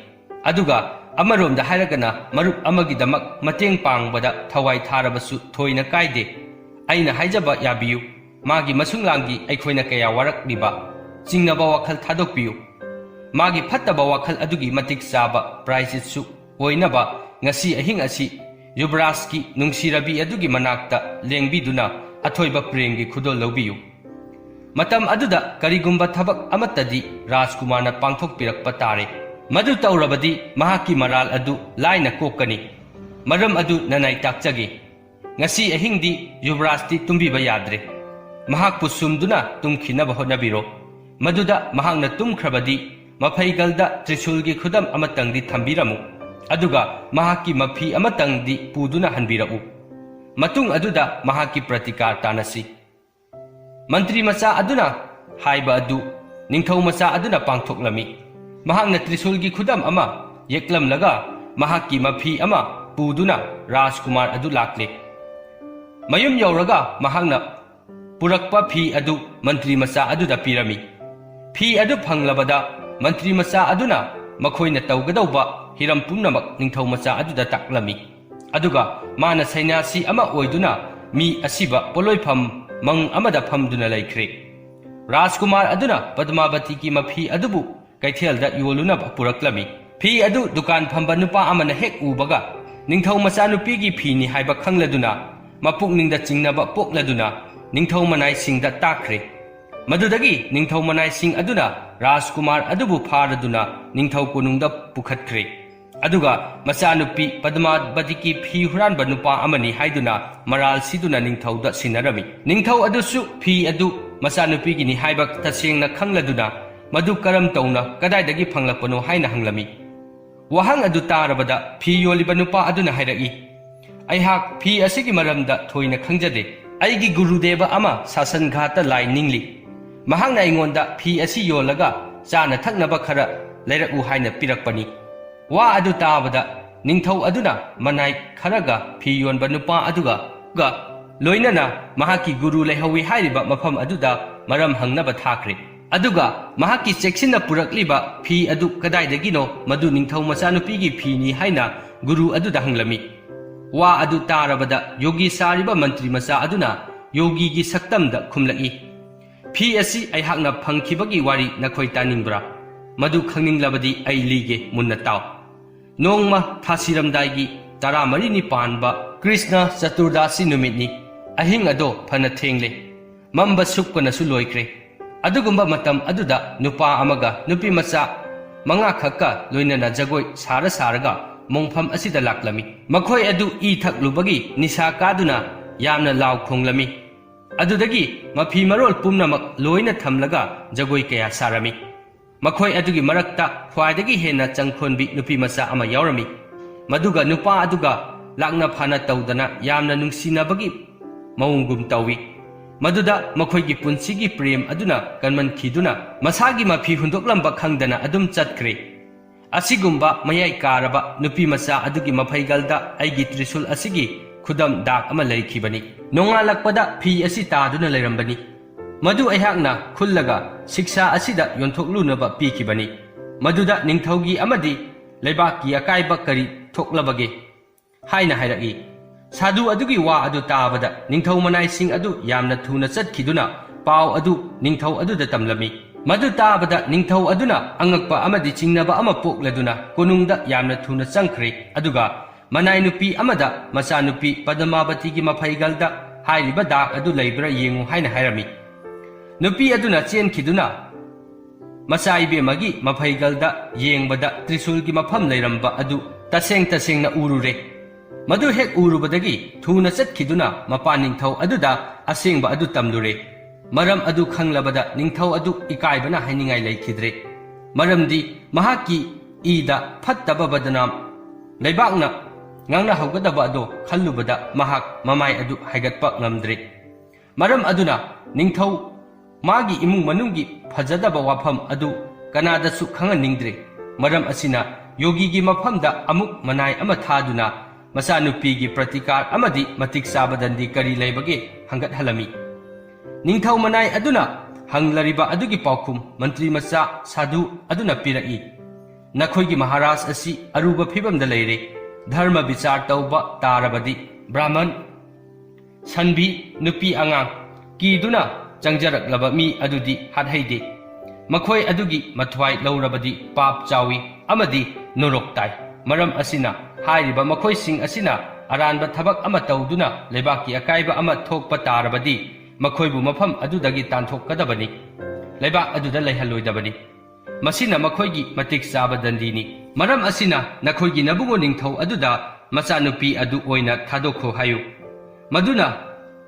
ꯑꯗꯨꯒ ꯑꯃꯔꯣꯝꯗ ꯍꯥꯏꯔꯒꯅ ꯃꯔꯨꯞ ꯑꯃꯒꯤꯗꯃꯛ ꯃꯇꯦꯡ ꯄꯥꯡꯕꯗ ꯊꯋꯥꯏ ꯊꯥꯔꯕꯁꯨ ꯊꯣꯏꯅ ꯀꯥꯏꯗꯦ꯫ ꯑꯩꯅ ꯍꯥꯏꯖꯕ ꯌꯥꯕꯤꯌꯨ, ꯃꯥꯒꯤ ꯃꯁꯨꯡꯂꯥꯡꯒꯤ ꯑꯩꯈꯣꯏꯅ ꯀꯌꯥ ꯋꯥꯔꯛꯂꯤꯕ꯫ ꯆꯤꯡꯅꯕ ꯋꯥꯈꯜ ꯊꯥꯗꯣꯛꯄꯤꯌꯨ꯫ ꯃꯥꯒꯤ ꯐꯠꯇꯕ ꯋꯥꯈꯜ ꯑꯗꯨꯒꯤ ꯃꯇꯤꯛ ꯆꯥꯕ ꯄ꯭ꯔꯥꯏꯖꯤꯠꯁꯨ ꯑꯣꯏꯅꯕ ꯉꯁꯤ ꯑꯍꯤꯡ ꯑꯁꯤ ꯌꯨꯕꯔꯥꯖꯀꯤ ꯅꯨꯡꯁꯤꯔꯕꯤ ꯑꯗꯨꯒꯤ ꯃꯅꯥꯛꯇ ꯂꯦꯡꯕꯤꯗꯨꯅ ꯑꯊꯣꯏꯕ ꯄ꯭ꯔꯦꯝꯒꯤ ꯈꯨꯗꯣꯜ ꯂꯧꯕꯤꯌꯨ꯫ ꯃꯇꯝ ꯑꯗꯨꯗ ꯀꯔꯤꯒꯨꯝꯕ ꯊꯕꯛ ꯑꯃꯠꯇꯗꯤ ꯔꯥꯖꯀꯨꯃꯥꯔꯅ ꯄꯥꯡꯊꯣꯛꯄꯤꯔꯛꯄ ꯇꯥꯔꯦ꯫ ꯃꯗꯨ ꯇꯧꯔꯕꯗꯤ ꯃꯍꯥꯛꯀꯤ ꯃꯔꯥꯜ ꯑꯗꯨ ꯂꯥꯏꯅ ꯀꯣꯛꯀꯅꯤ꯫ ꯃꯔꯝ ꯑꯗꯨ ꯅꯅꯥꯏ ꯇꯥꯛꯆꯒꯦ꯫ ꯉꯁꯤ ꯑꯍꯤꯡꯗꯤ ꯌꯨꯕꯔꯥꯖꯇꯤ ꯇꯨꯝꯕꯤꯕ ꯌꯥꯗ꯭ꯔꯦ꯫ ꯃꯍꯥꯛꯄꯨ ꯁꯨꯝꯗꯨꯅ ꯇꯨꯝꯈꯤꯅꯕ ꯍꯣꯠꯅꯕꯤꯔꯣ꯫ ꯃꯗꯨꯗ ꯃꯍꯥꯛꯅ ꯇꯨꯝꯈ꯭ꯔꯕꯗꯤ ꯃꯐꯩꯒꯜꯗ ꯇ꯭ꯔꯤꯁꯨꯜꯒꯤ ꯈꯨꯗꯝ ꯑꯃꯇꯪꯗꯤ ꯊꯝꯕꯤꯔꯝꯃꯨ꯫ ꯑꯗꯨꯒ ꯃꯍꯥꯛꯀꯤ ꯃꯐꯤ ꯑꯃꯇꯪꯗꯤ ꯄꯨꯗꯨꯅ ꯍꯟꯕꯤꯔꯛꯎ꯫ ꯃꯇꯨꯡ ꯑꯗꯨꯗ ꯃꯍꯥꯛꯀꯤ ꯄ꯭ꯔꯇꯤꯀꯥꯔ ꯇꯥꯅꯁꯤ꯫ ꯃꯟꯇ꯭ꯔꯤ ꯃꯆꯥ ꯑꯗꯨꯅ ꯍꯥꯏꯕ ꯑꯗꯨ ꯅꯤꯡꯊꯧ ꯃꯆꯥ ꯑꯗꯨꯅ ꯄꯥꯡꯊꯣꯛꯂꯝꯃꯤ꯫ ꯃꯍꯥꯛꯅ ꯇ꯭ꯔꯤꯁꯨꯜꯒꯤ ꯈꯨꯗꯝ ꯑꯃ ꯌꯦꯛꯂꯝꯂꯒ ꯃꯍꯥꯛꯀꯤ ꯃꯐꯤ ꯑꯃ ꯄꯨꯗꯨꯅ ꯔꯥꯖꯀꯨꯃꯥꯔ ꯑꯗꯨ ꯂꯥꯛꯂꯦ꯫ ꯃꯌꯨꯝ ꯌꯧꯔꯒ ꯃꯍꯥꯛꯅ ꯄꯨꯔꯛꯄ ꯐꯤ ꯑꯗꯨ ꯃꯟꯇ꯭ꯔꯤ ꯃꯆꯥ ꯑꯗꯨꯗ ꯄꯤꯔꯝꯃꯤ꯫ ꯐꯤ ꯑꯗꯨ ꯐꯪꯂꯕꯗ ꯃꯟꯇ꯭ꯔꯤ ꯃꯆꯥ ꯑꯗꯨꯅ ꯃꯈꯣꯏꯅ ꯇꯧꯒꯗꯧꯕ ꯍꯤꯔꯝ ꯄꯨꯝꯅꯃꯛ ꯅꯤꯡꯊꯧ ꯃꯆꯥ ꯑꯗꯨꯗ ꯇꯥꯛꯂꯝꯃꯤ꯫ ꯑꯗꯨꯒ ꯃꯥꯅ ꯁꯩꯅꯥꯁꯤ ꯑꯃ ꯑꯣꯏꯗꯨꯅ ꯃꯤ ꯑꯁꯤꯕ ꯄꯣꯠꯂꯣꯏꯐꯝ ꯃꯪ ꯑꯃꯗ ꯐꯝꯗꯨꯅ ꯂꯩꯈ꯭ꯔꯦ꯫ ꯔꯥꯖꯀꯨꯃꯥꯔ ꯑꯗꯨꯅ ꯄꯗꯃꯥꯕꯇꯤꯒꯤ ꯃꯐꯤ ꯑꯗꯨꯕꯨ ꯀꯩꯊꯦꯜꯗ ꯌꯣꯜꯂꯨꯅꯕ ꯄꯨꯔꯛꯂꯝꯃꯤ꯫ ꯐꯤ ꯑꯗꯨ ꯗꯨꯀꯥꯟ ꯐꯝꯕ ꯅꯨꯄꯥ ꯑꯃꯅ ꯍꯦꯛ ꯎꯕꯒ, "ꯅꯤꯡꯊꯧ ꯃꯆꯥꯅꯨꯄꯤꯒꯤ ꯐꯤꯅꯤ" ꯍꯥꯏꯕ ꯈꯪꯂꯗꯨꯅ, ꯃꯄꯨꯛꯅꯤꯡꯗ ꯆꯤꯡꯅꯕ ꯄꯣꯛꯂꯗꯨꯅ ꯅꯤꯡꯊꯧ ꯃꯅꯥꯏꯁꯤꯡꯗ ꯇꯥꯛꯈ꯭ꯔꯦ꯫ ꯃꯗꯨꯗꯒꯤ ꯅꯤꯡꯊꯧ ꯃꯅꯥꯏꯁꯤꯡ ꯑꯗꯨꯅ ꯔꯥꯖꯀꯨꯃꯥꯔ ꯑꯗꯨꯕꯨ ꯐꯥꯔꯗꯨꯅ ꯅꯤꯡꯊꯧ ꯀꯣꯅꯨꯡꯗ ꯄꯨꯈꯠꯈ꯭ꯔꯦ꯫ ꯑꯗꯨꯒ ꯃꯆꯥꯅꯨꯄꯤ ꯄꯗꯃꯥꯕꯇꯤꯒꯤ ꯐꯤ ꯍꯨꯔꯥꯟꯕ ꯅꯨꯄꯥ ꯑꯃꯅꯤ ꯍꯥꯏꯗꯨꯅ ꯃꯔꯥꯜ ꯁꯤꯗꯨꯅ ꯅꯤꯡꯊꯧꯗ ꯁꯤꯟꯅꯔꯝꯃꯤ꯫ ꯅꯤꯡꯊꯧ ꯑꯗꯨꯁꯨ ꯐꯤ ꯑꯗꯨ ꯃꯆꯥꯅꯨꯄꯤꯒꯤꯅꯤ ꯍꯥꯏꯕ ꯇꯁꯦꯡꯅ ꯈꯪꯂꯗꯨꯅ, "ꯃꯗꯨ ꯀꯔꯝ ꯇꯧꯅ, ꯀꯗꯥꯏꯗꯒꯤ ꯐꯪꯂꯛꯄꯅꯣ?" ꯍꯥꯏꯅ ꯍꯪꯂꯝꯃꯤ꯫ ꯋꯥꯍꯪ ꯑꯗꯨ ꯇꯥꯔꯕꯗ ꯐꯤ ꯌꯣꯜꯂꯤꯕ ꯅꯨꯄꯥ ꯑꯗꯨꯅ ꯍꯥꯏꯔꯛꯏ, "ꯑꯩꯍꯥꯛ ꯐꯤ ꯑꯁꯤꯒꯤ ꯃꯔꯝꯗ ꯊꯣꯏꯅ ꯈꯪꯖꯗꯦ꯫ ꯑꯩꯒꯤ ꯒꯨꯔꯨꯗꯦꯕ ꯑꯃ ꯁꯥꯁꯟ ꯘꯥꯠꯇ ꯂꯥꯏ ꯅꯤꯡꯂꯤ꯫ ꯃꯍꯥꯛꯅ ꯑꯩꯉꯣꯟꯗ ꯐꯤ ꯑꯁꯤ ꯌꯣꯜꯂꯒ ꯆꯥꯅ ꯊꯛꯅꯕ ꯈꯔ ꯂꯩꯔꯛꯎ ꯍꯥꯏꯅ ꯄꯤꯔꯛꯄꯅꯤ꯫ ꯋꯥ ꯑꯗꯨ ꯇꯥꯕꯗ ꯅꯤꯡꯊꯧ ꯑꯗꯨꯅ ꯃꯅꯥꯏ ꯈꯔꯒ ꯐꯤ ꯌꯣꯟꯕ ꯅꯨꯄꯥ ꯑꯗꯨꯒ ꯒ ꯂꯣꯏꯅꯅ ꯃꯍꯥꯛꯀꯤ ꯒꯨꯔꯨ ꯂꯩꯍꯧꯏ ꯍꯥꯏꯔꯤꯕ ꯃꯐꯝ ꯑꯗꯨꯗ ꯃꯔꯝ ꯍꯪꯅꯕ ꯊꯥꯈ꯭ꯔꯦ꯫ ꯑꯗꯨꯒ ꯃꯍꯥꯛꯀꯤ ꯆꯦꯛꯁꯤꯟꯅ ꯄꯨꯔꯛꯂꯤꯕ ꯐꯤ ꯑꯗꯨ ꯀꯗꯥꯏꯗꯒꯤꯅꯣ, ꯃꯗꯨ ꯅꯤꯡꯊꯧ ꯃꯆꯥꯅꯨꯄꯤꯒꯤ ꯐꯤꯅꯤ ꯍꯥꯏꯅ ꯒꯨꯔꯨ ꯑꯗꯨꯗ ꯍꯪꯂꯝꯃꯤ꯫ ꯋꯥ ꯑꯗꯨ ꯇꯥꯔꯕꯗ ꯌꯣꯒꯤ ꯁꯥꯔꯤꯕ ꯃꯟꯇ꯭ꯔꯤ ꯃꯆꯥ ꯑꯗꯨꯅ ꯌꯣꯒꯤꯒꯤ ꯁꯛꯇꯝꯗ ꯈꯨꯝꯂꯛꯏ, "ꯐꯤ ꯑꯁꯤ ꯑꯩꯍꯥꯛꯅ ꯐꯪꯈꯤꯕꯒꯤ ꯋꯥꯔꯤ ꯅꯈꯣꯏ ꯇꯥꯅꯤꯡꯕ꯭ꯔꯥ? ꯃꯗꯨ ꯈꯪꯅꯤꯡꯂꯕꯗꯤ ꯑꯩ ꯂꯤꯒꯦ, ꯃꯨꯟꯅ ꯇꯥꯎ꯫ ꯅꯣꯡꯃ ꯊꯥꯁꯤꯔꯝꯗꯥꯏꯒꯤ ꯇꯔꯥꯃꯔꯤꯅꯤ ꯄꯥꯟꯕ ꯀ꯭ꯔꯤꯁꯅ ꯆꯇꯨꯔꯗꯥꯁꯤ ꯅꯨꯃꯤꯠꯅꯤ꯫ ꯑꯍꯤꯡ ꯑꯗꯣ ꯐꯅ ꯊꯦꯡꯂꯦ꯫ ꯃꯝꯕ ꯁꯨꯞꯀꯅꯁꯨ ꯂꯣꯏꯈ꯭ꯔꯦ꯫ ꯑꯗꯨꯒꯨꯝꯕ ꯃꯇꯝ ꯑꯗꯨꯗ ꯅꯨꯄꯥ ꯑꯃꯒ ꯅꯨꯄꯤ ꯃꯆꯥ ꯃꯉꯥꯈꯛꯀ ꯂꯣꯏꯅꯅ ꯖꯒꯣꯏ ꯁꯥꯔ ꯁꯥꯔꯒ ꯃꯣꯡꯐꯝ ꯑꯁꯤꯗ ꯂꯥꯛꯂꯝꯃꯤ꯫ ꯃꯈꯣꯏ ꯑꯗꯨ ꯏ ꯊꯛꯂꯨꯕꯒꯤ ꯅꯤꯁꯥ ꯀꯥꯗꯨꯅ ꯌꯥꯝꯅ ꯂꯥꯎ ꯈꯣꯡꯂꯝꯃꯤ꯫ ꯑꯗꯨꯗꯒꯤ ꯃꯐꯤ ꯃꯔꯣꯜ ꯄꯨꯝꯅꯃꯛ ꯂꯣꯏꯅ ꯊꯝꯂꯒ ꯖꯒꯣꯏ ꯀꯌꯥ ꯁꯥꯔꯝꯃꯤ꯫ ꯃꯈꯣꯏ ꯑꯗꯨꯒꯤ ꯃꯔꯛꯇ ꯈ꯭ꯋꯥꯏꯗꯒꯤ ꯍꯦꯟꯅ ꯆꯪꯈꯣꯟꯕꯤ ꯅꯨꯄꯤ ꯃꯆꯥ ꯑꯃ ꯌꯥꯎꯔꯝꯃꯤ꯫ ꯃꯗꯨꯒ ꯅꯨꯄꯥ ꯑꯗꯨꯒ ꯂꯥꯛꯅ ꯐꯥꯅ ꯇꯧꯗꯅ ꯌꯥꯝꯅ ꯅꯨꯡꯁꯤꯅꯕꯒꯤ ꯃꯑꯣꯡꯒꯨꯝ ꯇꯧꯏ꯫ ꯃꯗꯨꯗ ꯃꯈꯣꯏꯒꯤ ꯄꯨꯟꯁꯤꯒꯤ ꯄ꯭ꯔꯦꯝ ꯑꯗꯨꯅ ꯀꯟꯃꯟꯈꯤꯗꯨꯅ ꯃꯁꯥꯒꯤ ꯃꯐꯤ ꯍꯨꯟꯗꯣꯛꯂꯝꯕ ꯈꯪꯗꯅ ꯑꯗꯨꯝ ꯆꯠꯈ꯭ꯔꯦ꯫ ꯑꯁꯤꯒꯨꯝꯕ ꯃꯌꯥꯏ ꯀꯥꯔꯕ ꯅꯨꯄꯤ ꯃꯆꯥ ꯑꯗꯨꯒꯤ ꯃꯐꯩꯒꯜꯗ ꯑꯩꯒꯤ ꯇ꯭ꯔꯤꯁꯨꯜ ꯑꯁꯤꯒꯤ ꯈꯨꯗꯝ ꯗꯥꯛ ꯑꯃ ꯂꯩꯈꯤꯕꯅꯤ꯫ ꯅꯣꯡꯉꯥꯜꯂꯛꯄꯗ ꯐꯤ ꯑꯁꯤ ꯇꯥꯗꯨꯅ ꯂꯩꯔꯝꯕꯅꯤ꯫ ꯃꯗꯨ ꯑꯩꯍꯥꯛꯅ ꯈꯨꯜꯂꯒ ꯁꯤꯛꯁꯥ ꯑꯁꯤꯗ ꯌꯣꯟꯊꯣꯛꯂꯨꯅꯕ ꯄꯤꯈꯤꯕꯅꯤ꯫ ꯃꯗꯨꯗ ꯅꯤꯡꯊꯧꯒꯤ ꯑꯃꯗꯤ ꯂꯩꯕꯥꯛꯀꯤ ꯑꯀꯥꯏꯕ ꯀꯔꯤ ꯊꯣꯛꯂꯕꯒꯦ?" ꯍꯥꯏꯅ ꯍꯥꯏꯔꯛꯏ꯫ ꯁꯥꯗꯨ ꯑꯗꯨꯒꯤ ꯋꯥ ꯑꯗꯨ ꯇꯥꯕꯗ ꯅꯤꯡꯊꯧ ꯃꯅꯥꯏꯁꯤꯡ ꯑꯗꯨ ꯌꯥꯝꯅ ꯊꯨꯅ ꯆꯠꯈꯤꯗꯨꯅ ꯄꯥꯎ ꯑꯗꯨ ꯅꯤꯡꯊꯧ ꯑꯗꯨꯗ ꯇꯝꯂꯝꯃꯤ꯫ ꯃꯗꯨ ꯇꯥꯕꯗ ꯅꯤꯡꯊꯧ ꯑꯗꯨꯅ ꯑꯉꯛꯄ ꯑꯃꯗꯤ ꯆꯤꯡꯅꯕ ꯑꯃ ꯄꯣꯛꯂꯗꯨꯅ ꯀꯣꯅꯨꯡꯗ ꯌꯥꯝꯅ ꯊꯨꯅ ꯆꯪꯈ꯭ꯔꯦ, ꯑꯗꯨꯒ ꯃꯅꯥꯏ ꯅꯨꯄꯤ ꯑꯃꯗ ꯃꯆꯥꯅꯨꯄꯤ ꯄꯗꯃꯥꯕꯇꯤꯒꯤ ꯃꯐꯩꯒꯜꯗ ꯍꯥꯏꯔꯤꯕ ꯗꯥꯛ ꯑꯗꯨ ꯂꯩꯕ꯭ꯔꯥ ꯌꯦꯡꯉꯨ ꯍꯥꯏꯅ ꯍꯥꯏꯔꯝꯃꯤ꯫ ꯅꯨꯄꯤ ꯑꯗꯨꯅ ꯆꯦꯟꯈꯤꯗꯨꯅ ꯃꯆꯥ ꯏꯕꯦꯝꯃꯒꯤ ꯃꯐꯩꯒꯜꯗ ꯌꯦꯡꯕꯗ ꯇ꯭ꯔꯤꯁꯨꯜꯒꯤ ꯃꯐꯝ ꯂꯩꯔꯝꯕ ꯑꯗꯨ ꯇꯁꯦꯡ ꯇꯁꯦꯡꯅ ꯎꯔꯨꯔꯦ꯫ ꯃꯗꯨ ꯍꯦꯛ ꯎꯔꯨꯕꯗꯒꯤ ꯊꯨꯅ ꯆꯠꯈꯤꯗꯨꯅ ꯃꯄꯥꯟ ꯅꯤꯡꯊꯧ ꯑꯗꯨꯗ ꯑꯁꯦꯡꯕ ꯑꯗꯨ ꯇꯝꯂꯨꯔꯦ꯫ ꯃꯔꯝ ꯑꯗꯨ ꯈꯪꯂꯕꯗ ꯅꯤꯡꯊꯧ ꯑꯗꯨ ꯏꯀꯥꯏꯕꯅ ꯍꯥꯏꯅꯤꯡꯉꯥꯏ ꯂꯩꯈꯤꯗ꯭ꯔꯦ꯫ ꯃꯔꯝꯗꯤ ꯃꯍꯥꯛꯀꯤ ꯏꯗ ꯐꯠꯇꯕ ꯕꯗꯅꯥꯝ ꯂꯩꯕꯥꯛꯅ ꯉꯥꯡꯅꯍꯧꯒꯗꯕ ꯑꯗꯣ ꯈꯜꯂꯨꯕꯗ ꯃꯍꯥꯛ ꯃꯃꯥꯏ ꯑꯗꯨ ꯍꯥꯏꯒꯠꯄ ꯉꯝꯗ꯭ꯔꯦ꯫ ꯃꯔꯝ ꯑꯗꯨꯅ ꯅꯤꯡꯊꯧ ꯃꯥꯒꯤ ꯏꯃꯨꯡ ꯃꯅꯨꯡꯒꯤ ꯐꯖꯗꯕ ꯋꯥꯐꯝ ꯑꯗꯨ ꯀꯅꯥꯗꯁꯨ ꯈꯪꯍꯟꯅꯤꯡꯗ꯭ꯔꯦ꯫ ꯃꯔꯝ ꯑꯁꯤꯅ ꯌꯣꯒꯤꯒꯤ ꯃꯐꯝꯗ ꯑꯃꯨꯛ ꯃꯅꯥꯏ ꯑꯃ ꯊꯥꯗꯨꯅ ꯃꯆꯥꯅꯨꯄꯤꯒꯤ ꯄ꯭ꯔꯇꯤꯀꯥꯔ ꯑꯃꯗꯤ ꯃꯇꯤꯛ ꯆꯥꯕ ꯗꯟꯗꯤ ꯀꯔꯤ ꯂꯩꯕꯒꯦ ꯍꯪꯒꯠꯍꯜꯂꯝꯃꯤ꯫ ꯅꯤꯡꯊꯧ ꯃꯅꯥꯏ ꯑꯗꯨꯅ ꯍꯪꯂꯔꯤꯕ ꯑꯗꯨꯒꯤ ꯄꯥꯎꯈꯨꯝ ꯃꯟꯇ꯭ꯔꯤ ꯃꯆꯥ ꯁꯥꯙꯨ ꯑꯗꯨꯅ ꯄꯤꯔꯛꯏ, "ꯅꯈꯣꯏꯒꯤ ꯃꯍꯥꯔꯥꯖ ꯑꯁꯤ ꯑꯔꯨꯕ ꯐꯤꯕꯝꯗ ꯂꯩꯔꯦ꯫ ꯙꯔꯃ ꯕꯤꯆꯥꯔ ꯇꯧꯕ ꯇꯥꯔꯕꯗꯤ ꯕ꯭ꯔꯥꯍꯃꯟ, ꯁꯟꯕꯤ, ꯅꯨꯄꯤ ꯑꯉꯥꯡ ꯀꯤꯗꯨꯅ ꯆꯪꯖꯔꯛꯂꯕ ꯃꯤ ꯑꯗꯨꯗꯤ ꯍꯥꯠꯍꯩꯗꯦ꯫ ꯃꯈꯣꯏ ꯑꯗꯨꯒꯤ ꯃꯊ꯭ꯋꯥꯏ ꯂꯧꯔꯕꯗꯤ ꯄꯥꯞ ꯆꯥꯎꯏ ꯑꯃꯗꯤ ꯅꯣꯔꯣꯛ ꯇꯥꯏ꯫ ꯃꯔꯝ ꯑꯁꯤꯅ ꯍꯥꯏꯔꯤꯕ ꯃꯈꯣꯏꯁꯤꯡ ꯑꯁꯤꯅ ꯑꯔꯥꯟꯕ ꯊꯕꯛ ꯑꯃ ꯇꯧꯗꯨꯅ ꯂꯩꯕꯥꯛꯀꯤ ꯑꯀꯥꯏꯕ ꯑꯃ ꯊꯣꯛꯄ ꯇꯥꯔꯕꯗꯤ ꯃꯈꯣꯏꯕꯨ ꯃꯐꯝ ꯑꯗꯨꯗꯒꯤ ꯇꯥꯟꯊꯣꯛꯀꯗꯕꯅꯤ꯫ ꯂꯩꯕꯥꯛ ꯑꯗꯨꯗ ꯂꯩꯍꯜꯂꯣꯏꯗꯕꯅꯤ꯫ ꯃꯁꯤꯅ ꯃꯈꯣꯏꯒꯤ ꯃꯇꯤꯛ ꯆꯥꯕ ꯗꯟꯗꯤꯅꯤ꯫ ꯃꯔꯝ ꯑꯁꯤꯅ ꯅꯈꯣꯏꯒꯤ ꯅꯕꯨꯡꯉꯣ ꯅꯤꯡꯊꯧ ꯑꯗꯨꯗ ꯃꯆꯥꯅꯨꯄꯤ ꯑꯗꯨ ꯑꯣꯏꯅ ꯊꯥꯗꯣꯛꯈꯣ ꯍꯥꯏꯌꯨ꯫ ꯃꯗꯨꯅ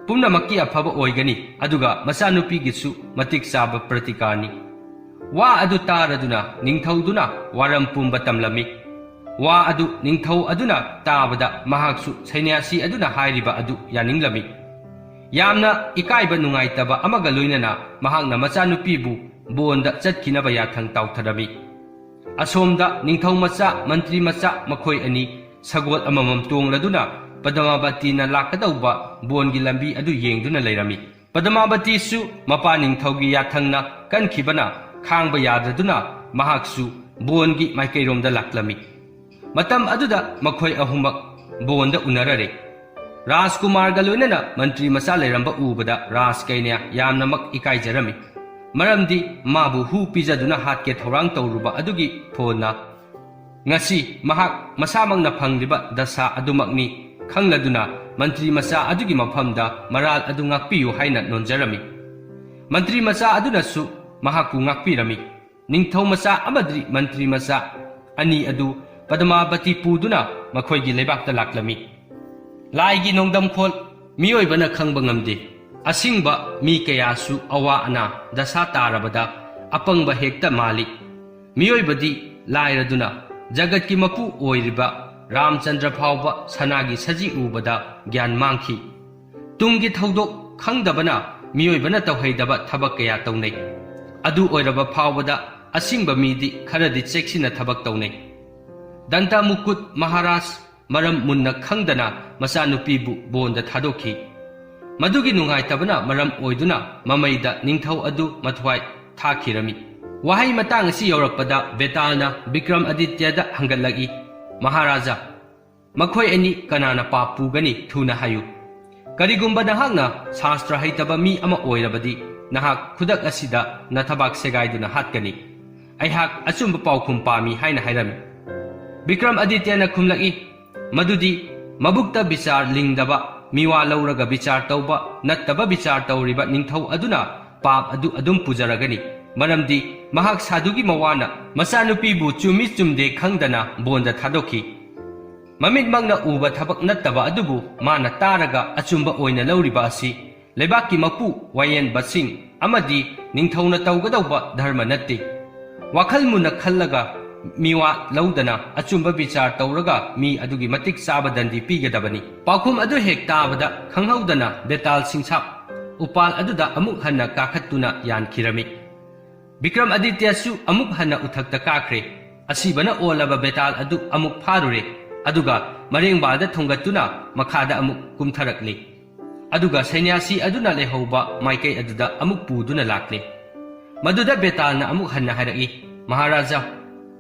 ꯄꯨꯝꯅꯃꯛꯀꯤ ꯑꯐꯕ ꯑꯣꯏꯒꯅꯤ, ꯑꯗꯨꯒ ꯃꯆꯥꯅꯨꯄꯤꯒꯤꯁꯨ ꯃꯇꯤꯛ ꯆꯥꯕ ꯄ꯭ꯔꯇꯤꯀꯥꯔꯅꯤ꯫" ꯋꯥ ꯑꯗꯨ ꯇꯥꯔꯗꯨꯅ ꯅꯤꯡꯊꯧꯗꯨꯅ ꯋꯥꯔꯝ ꯄꯨꯝꯕ ꯇꯝꯂꯝꯃꯤ꯫ ꯋꯥ ꯑꯗꯨ ꯅꯤꯡꯊꯧ ꯑꯗꯨꯅ ꯇꯥꯕꯗ ꯃꯍꯥꯛꯁꯨ ꯁꯩꯅ꯭ꯌꯥꯁꯤ ꯑꯗꯨꯅ ꯍꯥꯏꯔꯤꯕ ꯑꯗꯨ ꯌꯥꯅꯤꯡꯂꯝꯃꯤ꯫ ꯌꯥꯝꯅ ꯏꯀꯥꯏꯕ ꯅꯨꯡꯉꯥꯏꯇꯕ ꯑꯃꯒ ꯂꯣꯏꯅꯅ ꯃꯍꯥꯛꯅ ꯃꯆꯥꯅꯨꯄꯤꯕꯨ ꯕꯣꯟꯗ ꯆꯠꯈꯤꯅꯕ ꯌꯥꯊꯪ ꯇꯥꯎꯊꯔꯝꯃꯤ꯫ ꯑꯁꯣꯝꯗ ꯅꯤꯡꯊꯧ ꯃꯆꯥ, ꯃꯟꯇ꯭ꯔꯤ ꯃꯆꯥ ꯃꯈꯣꯏ ꯑꯅꯤ ꯁꯒꯣꯜ ꯑꯃꯃꯝ ꯇꯣꯡꯂꯗꯨꯅ ꯄꯗꯃꯥꯕꯇꯤꯅ ꯂꯥꯛꯀꯗꯧꯕ ꯕꯣꯟꯒꯤ ꯂꯝꯕꯤ ꯑꯗꯨ ꯌꯦꯡꯗꯨꯅ ꯂꯩꯔꯝꯃꯤ꯫ ꯄꯗꯃꯥꯕꯇꯤꯁꯨ ꯃꯄꯥ ꯅꯤꯡꯊꯧꯒꯤ ꯌꯥꯊꯪꯅ ꯀꯟꯈꯤꯕꯅ ꯈꯥꯡꯕ ꯌꯥꯗ꯭ꯔꯗꯨꯅ ꯃꯍꯥꯛꯁꯨ ꯕꯣꯟꯒꯤ ꯃꯥꯏꯀꯩꯔꯣꯝꯗ ꯂꯥꯛꯂꯝꯃꯤ꯫ ꯃꯇꯝ ꯑꯗꯨꯗ ꯃꯈꯣꯏ ꯑꯍꯨꯝꯃꯛ ꯕꯣꯟꯗ ꯎꯅꯔꯔꯦ꯫ ꯔꯥꯖꯀꯨꯃꯥꯔꯒ ꯂꯣꯏꯅꯅ ꯃꯟꯇ꯭ꯔꯤ ꯃꯆꯥ ꯂꯩꯔꯝꯕ ꯎꯕꯗ ꯔꯥꯖꯀꯩꯅ ꯌꯥꯝꯅꯃꯛ ꯏꯀꯥꯏꯖꯔꯝꯃꯤ꯫ ꯃꯔꯝꯗꯤ ꯃꯥꯕꯨ ꯍꯨ ꯄꯤꯖꯗꯨꯅ ꯍꯥꯠꯀꯦ ꯊꯧꯔꯥꯡ ꯇꯧꯔꯨꯕ ꯑꯗꯨꯒꯤ ꯐꯣꯟꯅ ꯉꯁꯤ ꯃꯍꯥꯛ ꯃꯁꯥꯃꯛꯅ ꯐꯪꯂꯤꯕ ꯗꯁꯥ ꯑꯗꯨꯃꯛꯅꯤ ꯈꯪꯂꯗꯨꯅ ꯃꯟꯇ꯭ꯔꯤ ꯃꯆꯥ ꯑꯗꯨꯒꯤ ꯃꯐꯝꯗ ꯃꯔꯥꯜ ꯑꯗꯨ ꯉꯥꯛꯄꯤꯌꯨ ꯍꯥꯏꯅ ꯅꯣꯟꯖꯔꯝꯃꯤ꯫ ꯃꯟꯇ꯭ꯔꯤ ꯃꯆꯥ ꯑꯗꯨꯅꯁꯨ ꯃꯍꯥꯛꯄꯨ ꯉꯥꯛꯄꯤꯔꯝꯃꯤ꯫ ꯅꯤꯡꯊꯧ ꯃꯆꯥ ꯑꯃꯗꯤ ꯃꯟꯇ꯭ꯔꯤ ꯃꯆꯥ ꯑꯅꯤ ꯑꯗꯨ ꯄꯗꯃꯥꯕꯇꯤ ꯄꯨꯗꯨꯅ ꯃꯈꯣꯏꯒꯤ ꯂꯩꯕꯥꯛꯇ ꯂꯥꯛꯂꯝꯃꯤ꯫ ꯂꯥꯏꯒꯤ ꯅꯣꯡꯗꯝꯈꯣꯜ ꯃꯤꯑꯣꯏꯕꯅ ꯈꯪꯕ ꯉꯝꯗꯦ꯫ ꯑꯁꯤꯡꯕ ꯃꯤ ꯀꯌꯥꯁꯨ ꯑꯋꯥ ꯑꯅꯥ ꯗꯁꯥ ꯇꯥꯔꯕꯗ ꯑꯄꯪꯕ ꯍꯦꯛꯇ ꯃꯥꯜꯂꯤ꯫ ꯃꯤꯑꯣꯏꯕꯗꯤ ꯂꯥꯏꯔꯗꯨꯅ ꯖꯒꯠꯀꯤ ꯃꯄꯨ ꯑꯣꯏꯔꯤꯕ ꯔꯥꯝꯆꯟꯗ꯭ꯔ ꯐꯥꯎꯕ ꯁꯅꯥꯒꯤ ꯁꯖꯤ ꯎꯕꯗ ꯒ꯭ꯌꯥꯟ ꯃꯥꯡꯈꯤ꯫ ꯇꯨꯡꯒꯤ ꯊꯧꯗꯣꯛ ꯈꯪꯗꯕꯅ ꯃꯤꯑꯣꯏꯕꯅ ꯇꯧꯍꯩꯗꯕ ꯊꯕꯛ ꯀꯌꯥ ꯇꯧꯅꯩ꯫ ꯑꯗꯨ ꯑꯣꯏꯔꯕ ꯐꯥꯎꯕꯗ ꯑꯁꯤꯡꯕ ꯃꯤꯗꯤ ꯈꯔꯗꯤ ꯆꯦꯛꯁꯤꯟꯅ ꯊꯕꯛ ꯇꯧꯅꯩ꯫ ꯗꯟꯇ ꯃꯨꯀꯨꯠ ꯃꯍꯥꯔꯥꯖ ꯃꯔꯝ ꯃꯨꯟꯅ ꯈꯪꯗꯅ ꯃꯆꯥꯅꯨꯄꯤꯕꯨ ꯕꯣꯟꯗ ꯊꯥꯗꯣꯛꯈꯤ꯫ ꯃꯗꯨꯒꯤ ꯅꯨꯡꯉꯥꯏꯇꯕꯅ ꯃꯔꯝ ꯑꯣꯏꯗꯨꯅ ꯃꯃꯩꯗ ꯅꯤꯡꯊꯧ ꯑꯗꯨ ꯃꯊ꯭ꯋꯥꯏ ꯊꯥꯈꯤꯔꯝꯃꯤ꯫ ꯋꯥꯍꯩ ꯃꯇꯥꯡ ꯑꯁꯤ ꯌꯧꯔꯛꯄꯗ ꯕꯦꯇꯥꯜꯅ ꯕꯤꯀ꯭ꯔꯝ ꯑꯗꯤꯇ꯭ꯌꯗ ꯍꯪꯒꯠꯂꯛꯏ, "ꯃꯍꯥꯔꯥꯖꯥ, ꯃꯈꯣꯏ ꯑꯅꯤ ꯀꯅꯥꯅ ꯄꯥꯞ ꯄꯨꯒꯅꯤ? ꯊꯨꯅ ꯍꯥꯏꯌꯨ꯫ ꯀꯔꯤꯒꯨꯝꯕ ꯅꯍꯥꯛꯅ ꯁꯥꯁꯇ꯭ꯔ ꯍꯩꯇꯕ ꯃꯤ ꯑꯃ ꯑꯣꯏꯔꯕꯗꯤ, ꯅꯍꯥꯛ ꯈꯨꯗꯛ ꯑꯁꯤꯗ ꯅꯊꯕꯥꯛ ꯁꯦꯒꯥꯏꯗꯨꯅ ꯍꯥꯠꯀꯅꯤ꯫ ꯑꯩꯍꯥꯛ ꯑꯆꯨꯝꯕ ꯄꯥꯎꯈꯨꯝ ꯄꯥꯝꯃꯤ" ꯍꯥꯏꯅ ꯍꯥꯏꯔꯝꯃꯤ꯫ ꯕꯤꯀ꯭ꯔꯝ ꯑꯗꯤꯇ꯭ꯌꯅ ꯈꯨꯝꯂꯛꯏ, "ꯃꯗꯨꯗꯤ ꯃꯕꯨꯛꯇ ꯕꯤꯆꯥꯔ ꯂꯤꯡꯗꯕ, ꯃꯤꯋꯥ ꯂꯧꯔꯒ ꯕꯤꯆꯥꯔ ꯇꯧꯕ ꯅꯠꯇꯕ ꯕꯤꯆꯥꯔ ꯇꯧꯔꯤꯕ ꯅꯤꯡꯊꯧ ꯑꯗꯨꯅ ꯄꯥꯞ ꯑꯗꯨ ꯑꯗꯨꯝ ꯄꯨꯖꯔꯒꯅꯤ, ꯃꯔꯝꯗꯤ ꯃꯍꯥꯛ ꯁꯥꯗꯨꯒꯤ ꯃꯋꯥꯅ ꯃꯆꯥꯅꯨꯄꯤꯕꯨ ꯆꯨꯝꯃꯤ ꯆꯨꯝꯗꯦ ꯈꯪꯗꯅ ꯕꯣꯟꯗ ꯊꯥꯗꯣꯛꯈꯤ꯫ ꯃꯃꯤꯠꯃꯛꯅ ꯎꯕ ꯊꯕꯛ ꯅꯠꯇꯕ ꯑꯗꯨꯕꯨ ꯃꯥꯅ ꯇꯥꯔꯒ ꯑꯆꯨꯝꯕ ꯑꯣꯏꯅ ꯂꯧꯔꯤꯕ ꯑꯁꯤ ꯂꯩꯕꯥꯛꯀꯤ ꯃꯄꯨ ꯋꯥꯌꯦꯟꯕꯁꯤꯡ ꯑꯃꯗꯤ ꯅꯤꯡꯊꯧꯅ ꯇꯧꯒꯗꯧꯕ ꯙꯔꯃ ꯅꯠꯇꯦ꯫ ꯋꯥꯈꯜ ꯃꯨꯟꯅ ꯈꯜꯂꯒ ꯃꯤꯋꯥ ꯂꯧꯗꯅ ꯑꯆꯨꯝꯕ ꯕꯤꯆꯥꯔ ꯇꯧꯔꯒ ꯃꯤ ꯑꯗꯨꯒꯤ ꯃꯇꯤꯛ ꯆꯥꯕ ꯗꯟꯗꯤ ꯄꯤꯒꯗꯕꯅꯤ"꯫ ꯄꯥꯎꯈꯨꯝ ꯑꯗꯨ ꯍꯦꯛ ꯇꯥꯕꯗ ꯈꯪꯍꯧꯗꯅ ꯕꯦꯇꯥꯜ ꯁꯤꯡꯁꯥꯞ ꯎꯄꯥꯜ ꯑꯗꯨꯗ ꯑꯃꯨꯛ ꯍꯟꯅ ꯀꯥꯈꯠꯇꯨꯅ ꯌꯥꯟꯈꯤꯔꯝꯃꯤ꯫ ꯕꯤꯀ꯭ꯔꯝ ꯑꯗꯤꯇ꯭ꯌꯁꯨ ꯑꯃꯨꯛ ꯍꯟꯅ ꯎꯊꯛꯇ ꯀꯥꯈ꯭ꯔꯦ꯫ ꯑꯁꯤꯕꯅ ꯑꯣꯜꯂꯕ ꯕꯦꯇꯥꯜ ꯑꯗꯨ ꯑꯃꯨꯛ ꯐꯥꯔꯨꯔꯦ, ꯑꯗꯨꯒ ꯃꯔꯦꯡꯕꯥꯜꯗ ꯊꯣꯡꯒꯠꯇꯨꯅ ꯃꯈꯥꯗ ꯑꯃꯨꯛ ꯀꯨꯝꯊꯔꯛꯂꯤ꯫ ꯑꯗꯨꯒ ꯁꯩꯅ꯭ꯌꯥꯁꯤ ꯑꯗꯨꯅ ꯂꯩꯍꯧꯕ ꯃꯥꯏꯀꯩ ꯑꯗꯨꯗ ꯑꯃꯨꯛ ꯄꯨꯗꯨꯅ ꯂꯥꯛꯂꯦ꯫ ꯃꯗꯨꯗ ꯕꯦꯇꯥꯜꯅ ꯑꯃꯨꯛ ꯍꯟꯅ ꯍꯥꯏꯔꯛꯏ, "ꯃꯍꯥꯔꯥꯖꯥ,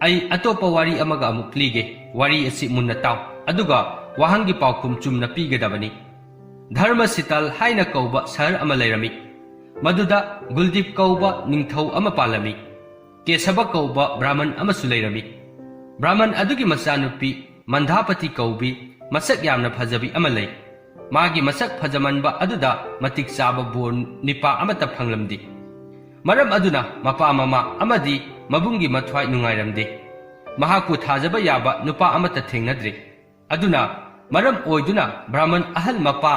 ꯑꯩ ꯑꯇꯣꯞꯄ ꯋꯥꯔꯤ ꯑꯃꯒ ꯑꯃꯨꯛ ꯂꯤꯒꯦ꯫ ꯋꯥꯔꯤ ꯑꯁꯤ ꯃꯨꯟꯅ ꯇꯥꯎ, ꯑꯗꯨꯒ ꯋꯥꯍꯪꯒꯤ ꯄꯥꯎꯈꯨꯝ ꯆꯨꯝꯅ ꯄꯤꯒꯗꯕꯅꯤ꯫ ꯙꯔꯃ ꯁꯤꯇꯜ ꯍꯥꯏꯅ ꯀꯧꯕ ꯁꯍꯔ ꯑꯃ ꯂꯩꯔꯝꯃꯤ꯫ ꯃꯗꯨꯗ ꯒꯨꯜꯗꯤꯞ ꯀꯧꯕ ꯅꯤꯡꯊꯧ ꯑꯃ ꯄꯥꯜꯂꯝꯃꯤ꯫ ꯀꯦꯁꯕ ꯀꯧꯕ ꯕ꯭ꯔꯥꯍꯃꯟ ꯑꯃꯁꯨ ꯂꯩꯔꯝꯃꯤ꯫ ꯕ꯭ꯔꯥꯍꯃꯟ ꯑꯗꯨꯒꯤ ꯃꯆꯥꯅꯨꯄꯤ ꯃꯟꯗꯥꯄꯇꯤ ꯀꯧꯕꯤ ꯃꯁꯛ ꯌꯥꯝꯅ ꯐꯖꯕꯤ ꯑꯃ ꯂꯩ꯫ ꯃꯥꯒꯤ ꯃꯁꯛ ꯐꯖꯃꯟꯕ ꯑꯗꯨꯗ ꯃꯇꯤꯛ ꯆꯥꯕ ꯕꯣꯔ ꯅꯤꯄꯥ ꯑꯃꯠꯇ ꯐꯪꯂꯝꯗꯦ꯫ ꯃꯔꯝ ꯑꯗꯨꯅ ꯃꯄꯥ ꯃꯃꯥ ꯑꯃꯗꯤ ꯃꯕꯨꯡꯒꯤ ꯃꯊ꯭ꯋꯥꯏ ꯅꯨꯡꯉꯥꯏꯔꯝꯗꯦ꯫ ꯃꯍꯥꯛꯄꯨ ꯊꯥꯖꯕ ꯌꯥꯕ ꯅꯨꯄꯥ ꯑꯃꯠꯇ ꯊꯦꯡꯅꯗ꯭ꯔꯦ꯫ ꯑꯗꯨꯅ ꯃꯔꯝ ꯑꯣꯏꯗꯨꯅ ꯕ꯭ꯔꯥꯍꯃꯟ ꯑꯍꯜ ꯃꯄꯥ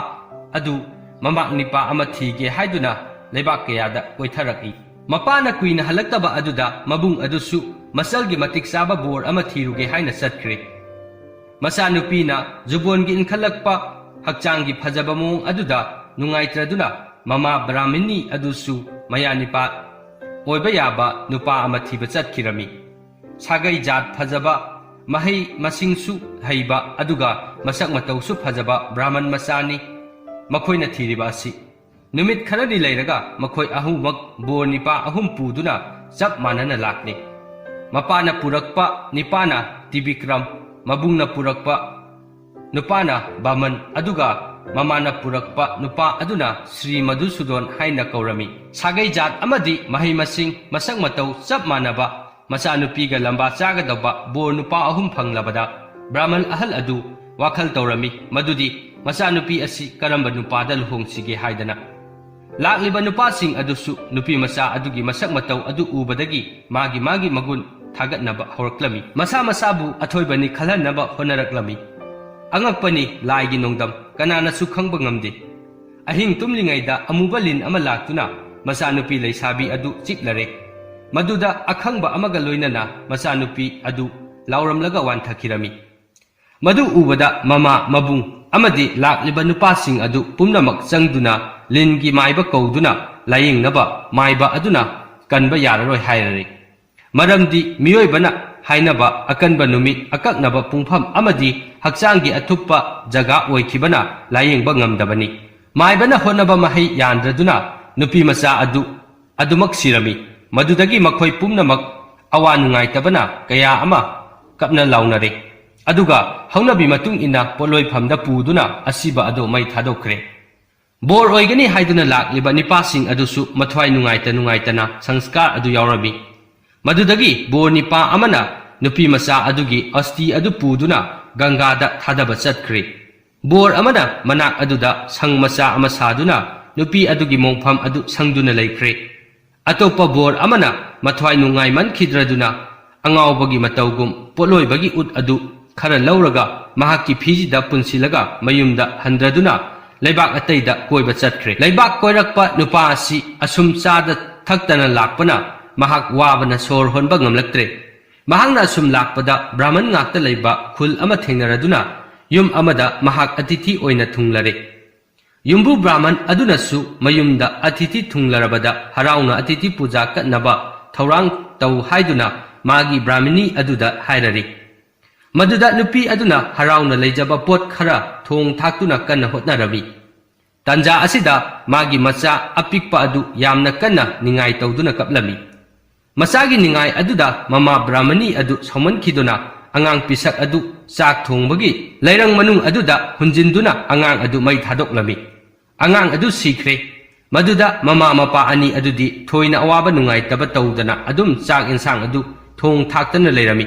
ꯑꯗꯨ ꯃꯃꯥꯛ ꯅꯤꯄꯥ ꯑꯃ ꯊꯤꯒꯦ ꯍꯥꯏꯗꯨꯅ ꯂꯩꯕꯥꯛ ꯀꯌꯥꯗ ꯀꯣꯏꯊꯔꯛꯏ꯫ ꯃꯄꯥꯅ ꯀꯨꯏꯅ ꯍꯜꯂꯛꯇꯕ ꯑꯗꯨꯗ ꯃꯕꯨꯡ ꯑꯗꯨꯁꯨ ꯃꯆꯜꯒꯤ ꯃꯇꯤꯛ ꯆꯥꯕ ꯕꯣꯔ ꯑꯃ ꯊꯤꯔꯨꯒꯦ ꯍꯥꯏꯅ ꯆꯠꯈ꯭ꯔꯦ꯫ ꯃꯆꯥꯅꯨꯄꯤꯅ ꯖꯨꯕꯣꯟꯒꯤ ꯏꯟꯈꯠꯂꯛꯄ ꯍꯛꯆꯥꯡꯒꯤ ꯐꯖꯕ ꯃꯑꯣꯡ ꯑꯗꯨꯗ ꯅꯨꯡꯉꯥꯏꯇ꯭ꯔꯗꯨꯅ ꯃꯃꯥ ꯕ꯭ꯔꯥꯍꯃꯤꯅꯤ ꯑꯗꯨꯁꯨ ꯃꯌꯥ ꯅꯤꯄꯥ ꯑꯣꯏꯕ ꯌꯥꯕ ꯅꯨꯄꯥ ꯑꯃ ꯊꯤꯕ ꯆꯠꯈꯤꯔꯝꯃꯤ꯫ ꯁꯥꯒꯩ ꯖꯥꯠ ꯐꯖꯕ, ꯃꯍꯩ ꯃꯁꯤꯡꯁꯨ ꯍꯩꯕ, ꯑꯗꯨꯒ ꯃꯁꯛ ꯃꯇꯧꯁꯨ ꯐꯖꯕ ꯕ꯭ꯔꯥꯍꯃꯟ ꯃꯆꯥꯅꯤ꯫ ꯃꯈꯣꯏꯅ ꯊꯤꯔꯤꯕ ꯑꯁꯤ꯫ ꯅꯨꯃꯤꯠ ꯈꯔꯅꯤ ꯂꯩꯔꯒ ꯃꯈꯣꯏ ꯑꯍꯨꯝꯃꯛ ꯕꯣꯔ ꯅꯤꯄꯥ ꯑꯍꯨꯝ ꯄꯨꯗꯨꯅ ꯆꯞ ꯃꯥꯟꯅꯅ ꯂꯥꯛꯂꯤ꯫ ꯃꯄꯥꯅ ꯄꯨꯔꯛꯄ ꯅꯤꯄꯥꯅ ꯇꯤꯕꯤꯀ꯭ꯔꯝ, ꯃꯕꯨꯡꯅ ꯄꯨꯔꯛꯄ ꯅꯨꯄꯥꯅ ꯕꯥꯃꯟ, ꯑꯗꯨꯒ ꯃꯃꯥꯅ ꯄꯨꯔꯛꯄ ꯅꯨꯄꯥ ꯑꯗꯨꯅ ꯁ꯭ꯔꯤ ꯃꯙꯨꯁꯨꯗꯣꯟ ꯍꯥꯏꯅ ꯀꯧꯔꯝꯃꯤ꯫ ꯁꯥꯒꯩ ꯖꯥꯠ ꯑꯃꯗꯤ ꯃꯍꯩ ꯃꯁꯤꯡ, ꯃꯁꯛ ꯃꯇꯧ ꯆꯞ ꯃꯥꯟꯅꯕ ꯃꯆꯥꯅꯨꯄꯤꯒ ꯂꯝꯕꯥ ꯆꯥꯒꯗꯧꯕ ꯕꯣꯔ ꯅꯨꯄꯥ ꯑꯍꯨꯝ ꯐꯪꯂꯕꯗ ꯕ꯭ꯔꯥꯍꯃꯟ ꯑꯍꯜ ꯑꯗꯨ ꯋꯥꯈꯜ ꯇꯧꯔꯝꯃꯤ ꯃꯗꯨꯗꯤ ꯃꯆꯥꯅꯨꯄꯤ ꯑꯁꯤ ꯀꯔꯝꯕ ꯅꯨꯄꯥꯗ ꯂꯨꯍꯣꯡꯁꯤꯒꯦ ꯍꯥꯏꯗꯅ꯫ ꯂꯥꯛꯂꯤꯕ ꯅꯨꯄꯥꯁꯤꯡ ꯑꯗꯨꯁꯨ ꯅꯨꯄꯤ ꯃꯆꯥ ꯑꯗꯨꯒꯤ ꯃꯁꯛ ꯃꯇꯧ ꯑꯗꯨ ꯎꯕꯗꯒꯤ ꯃꯥꯒꯤ ꯃꯥꯒꯤ ꯃꯒꯨꯟ ꯊꯥꯒꯠꯅꯕ ꯍꯧꯔꯛꯂꯝꯃꯤ꯫ ꯃꯁꯥ ꯃꯁꯥꯕꯨ ꯑꯊꯣꯏꯕꯅꯤ ꯈꯜꯍꯟꯅꯕ ꯍꯣꯠꯅꯔꯛꯂꯝꯃꯤ꯫ ꯑꯉꯛꯄꯅꯤ, ꯂꯥꯏꯒꯤ ꯅꯣꯡꯗꯝ ꯀꯅꯥꯅꯁꯨ ꯈꯪꯕ ꯉꯝꯗꯦ꯫ ꯑꯍꯤꯡ ꯇꯨꯝꯂꯤꯉꯩꯗ ꯑꯃꯨꯕ ꯂꯤꯟ ꯑꯃ ꯂꯥꯛꯇꯨꯅ ꯃꯆꯥꯅꯨꯄꯤ ꯂꯩꯁꯥꯕꯤ ꯑꯗꯨ ꯆꯤꯛꯂꯔꯦ꯫ ꯃꯗꯨꯗ ꯑꯈꯪꯕ ꯑꯃꯒ ꯂꯣꯏꯅꯅ ꯃꯆꯥꯅꯨꯄꯤ ꯑꯗꯨ ꯂꯥꯎꯔꯝꯂꯒ ꯋꯥꯟꯊꯈꯤꯔꯝꯃꯤ꯫ ꯃꯗꯨ ꯎꯕꯗ ꯃꯃꯥ, ꯃꯕꯨꯡ ꯑꯃꯗꯤ ꯂꯥꯛꯂꯤꯕ ꯅꯨꯄꯥꯁꯤꯡ ꯑꯗꯨ ꯄꯨꯝꯅꯃꯛ ꯆꯪꯗꯨꯅ ꯂꯤꯟꯒꯤ ꯃꯥꯏꯕ ꯀꯧꯗꯨꯅ ꯂꯥꯌꯦꯡꯅꯕ ꯃꯥꯏꯕ ꯑꯗꯨꯅ ꯀꯟꯕ ꯌꯥꯔꯔꯣꯏ ꯍꯥꯏꯔꯔꯦ꯫ ꯃꯔꯝꯗꯤ ꯃꯤꯑꯣꯏꯕꯅ ꯍꯥꯏꯅꯕ ꯑꯀꯟꯕ ꯅꯨꯃꯤꯠ, ꯑꯀꯛꯅꯕ ꯄꯨꯡꯐꯝ ꯑꯃꯗꯤ ꯍꯛꯆꯥꯡꯒꯤ ꯑꯊꯨꯞꯄ ꯖꯒꯥ ꯑꯣꯏꯈꯤꯕꯅ ꯂꯥꯌꯦꯡꯕ ꯉꯝꯗꯕꯅꯤ꯫ ꯃꯥꯏꯕꯅ ꯍꯣꯠꯅꯕ ꯃꯍꯩ ꯌꯥꯟꯗ꯭ꯔꯗꯨꯅ ꯅꯨꯄꯤ ꯃꯆꯥ ꯑꯗꯨ ꯑꯗꯨꯃꯛ ꯁꯤꯔꯝꯃꯤ꯫ ꯃꯗꯨꯗꯒꯤ ꯃꯈꯣꯏ ꯄꯨꯝꯅꯃꯛ ꯑꯋꯥ ꯅꯨꯡꯉꯥꯏꯇꯕꯅ ꯀꯌꯥ ꯑꯃ ꯀꯞꯅ ꯂꯥꯎꯅꯔꯦ꯫ ꯑꯗꯨꯒ ꯍꯧꯅꯕꯤ ꯃꯇꯨꯡ ꯏꯟꯅ ꯄꯣꯠꯂꯣꯏꯐꯝꯗ ꯄꯨꯗꯨꯅ ꯑꯁꯤꯕ ꯑꯗꯨ ꯃꯩ ꯊꯥꯗꯣꯛꯈ꯭ꯔꯦ꯫ ꯕꯣꯔ ꯑꯣꯏꯒꯅꯤ ꯍꯥꯏꯗꯨꯅ ꯂꯥꯛꯂꯤꯕ ꯅꯤꯄꯥꯁꯤꯡ ꯑꯗꯨꯁꯨ ꯃꯊ꯭ꯋꯥꯏ ꯅꯨꯡꯉꯥꯏꯇ ꯅꯨꯡꯉꯥꯏꯇꯅ ꯁꯪꯁꯀꯥꯔ ꯑꯗꯨ ꯌꯥꯎꯔꯝꯃꯤ꯫ ꯃꯗꯨꯗꯒꯤ ꯕꯣꯔ ꯅꯤꯄꯥ ꯑꯃꯅ ꯅꯨꯄꯤ ꯃꯆꯥ ꯑꯗꯨꯒꯤ ꯑꯁꯇꯤ ꯑꯗꯨ ꯄꯨꯗꯨꯅ ꯒꯪꯒꯥꯗ ꯊꯥꯗꯕ ꯆꯠꯈ꯭ꯔꯦ꯫ ꯕꯣꯔ ꯑꯃꯅ ꯃꯅꯥꯛ ꯑꯗꯨꯗ ꯁꯪ ꯃꯆꯥ ꯑꯃ ꯁꯥꯗꯨꯅ ꯅꯨꯄꯤ ꯑꯗꯨꯒꯤ ꯃꯣꯡꯐꯝ ꯑꯗꯨ ꯁꯪꯗꯨꯅ ꯂꯩꯈ꯭ꯔꯦ꯫ ꯑꯇꯣꯞꯄ ꯕꯣꯔ ꯑꯃꯅ ꯃꯊ꯭ꯋꯥꯏ ꯅꯨꯡꯉꯥꯏꯃꯟꯈꯤꯗ꯭ꯔꯗꯨꯅ ꯑꯉꯥꯎꯕꯒꯤ ꯃꯇꯧꯒꯨꯝ ꯄꯣꯠꯂꯣꯏꯕꯒꯤ ꯎꯠ ꯑꯗꯨ ꯈꯔ ꯂꯧꯔꯒ ꯃꯍꯥꯛꯀꯤ ꯐꯤꯁꯤꯗ ꯄꯨꯟꯁꯤꯜꯂꯒ ꯃꯌꯨꯝꯗ ꯍꯟꯗ꯭ꯔꯗꯨꯅ ꯂꯩꯕꯥꯛ ꯑꯇꯩꯗ ꯀꯣꯏꯕ ꯆꯠꯈ꯭ꯔꯦ꯫ ꯂꯩꯕꯥꯛ ꯀꯣꯏꯔꯛꯄ ꯅꯨꯄꯥ ꯑꯁꯤ ꯑꯁꯨꯝ ꯆꯥꯗ ꯊꯛꯇꯅ ꯂꯥꯛꯄꯅ ꯃꯍꯥꯛ ꯋꯥꯕꯅ ꯁꯣꯔ ꯍꯣꯟꯕ ꯉꯝꯂꯛꯇ꯭ꯔꯦ꯫ ꯃꯍꯥꯛꯅ ꯑꯁꯨꯝ ꯂꯥꯛꯄꯗ ꯕ꯭ꯔꯥꯍꯃꯟ ꯉꯥꯛꯇ ꯂꯩꯕ ꯈꯨꯜ ꯑꯃ ꯊꯦꯡꯅꯔꯗꯨꯅ ꯌꯨꯝ ꯑꯃꯗ ꯃꯍꯥꯛ ꯑꯇꯤꯊꯤ ꯑꯣꯏꯅ ꯊꯨꯡꯂꯔꯦ꯫ ꯌꯨꯝꯕꯨ ꯕ꯭ꯔꯥꯍꯃꯟ ꯑꯗꯨꯅꯁꯨ ꯃꯌꯨꯝꯗ ꯑꯇꯤꯊꯤ ꯊꯨꯡꯂꯔꯕꯗ ꯍꯔꯥꯎꯅ ꯑꯇꯤꯊꯤ ꯄꯨꯖꯥ ꯀꯠꯅꯕ ꯊꯧꯔꯥꯡ ꯇꯧ ꯍꯥꯏꯗꯨꯅ ꯃꯥꯒꯤ ꯕ꯭ꯔꯥꯍꯃꯅꯤ ꯑꯗꯨꯗ ꯍꯥꯏꯔꯔꯤ꯫ ꯃꯗꯨꯗ ꯅꯨꯄꯤ ꯑꯗꯨꯅ ꯍꯔꯥꯎꯅ ꯂꯩꯖꯕ ꯄꯣꯠ ꯈꯔ ꯊꯣꯡ ꯊꯥꯛꯇꯨꯅ ꯀꯟꯅ ꯍꯣꯠꯅꯔꯝꯃꯤ꯫ ꯇꯥꯟꯖꯥ ꯑꯁꯤꯗ ꯃꯥꯒꯤ ꯃꯆꯥ ꯑꯄꯤꯛꯄ ꯑꯗꯨ ꯌꯥꯝꯅ ꯀꯟꯅ ꯅꯤꯡꯉꯥꯏ ꯇꯧꯗꯨꯅ ꯀꯞꯂꯝꯃꯤ꯫ ꯃꯆꯥꯒꯤ ꯅꯤꯡꯉꯥꯏ ꯑꯗꯨꯗ ꯃꯃꯥ ꯕ꯭ꯔꯥꯍꯃꯅꯤ ꯑꯗꯨ ꯁꯥꯎꯃꯟꯈꯤꯗꯨꯅ ꯑꯉꯥꯡ ꯄꯤꯁꯛ ꯑꯗꯨ ꯆꯥꯛ ꯊꯣꯡꯕꯒꯤ ꯂꯩꯔꯪ ꯃꯅꯨꯡ ꯑꯗꯨꯗ ꯍꯨꯟꯖꯤꯟꯗꯨꯅ ꯑꯉꯥꯡ ꯑꯗꯨ ꯃꯩ ꯊꯥꯗꯣꯛꯂꯝꯃꯤ꯫ ꯑꯉꯥꯡ ꯑꯗꯨ ꯁꯤꯈ꯭ꯔꯦ꯫ ꯃꯗꯨꯗ ꯃꯃꯥ ꯃꯄꯥ ꯑꯅꯤ ꯑꯗꯨꯗꯤ ꯊꯣꯏꯅ ꯑꯋꯥꯕ ꯅꯨꯡꯉꯥꯏꯇꯕ ꯇꯧꯗꯅ ꯑꯗꯨꯝ ꯆꯥꯛ ꯏꯟꯁꯥꯡ ꯑꯗꯨ ꯊꯣꯡ ꯊꯥꯛꯇꯅ ꯂꯩꯔꯝꯃꯤ꯫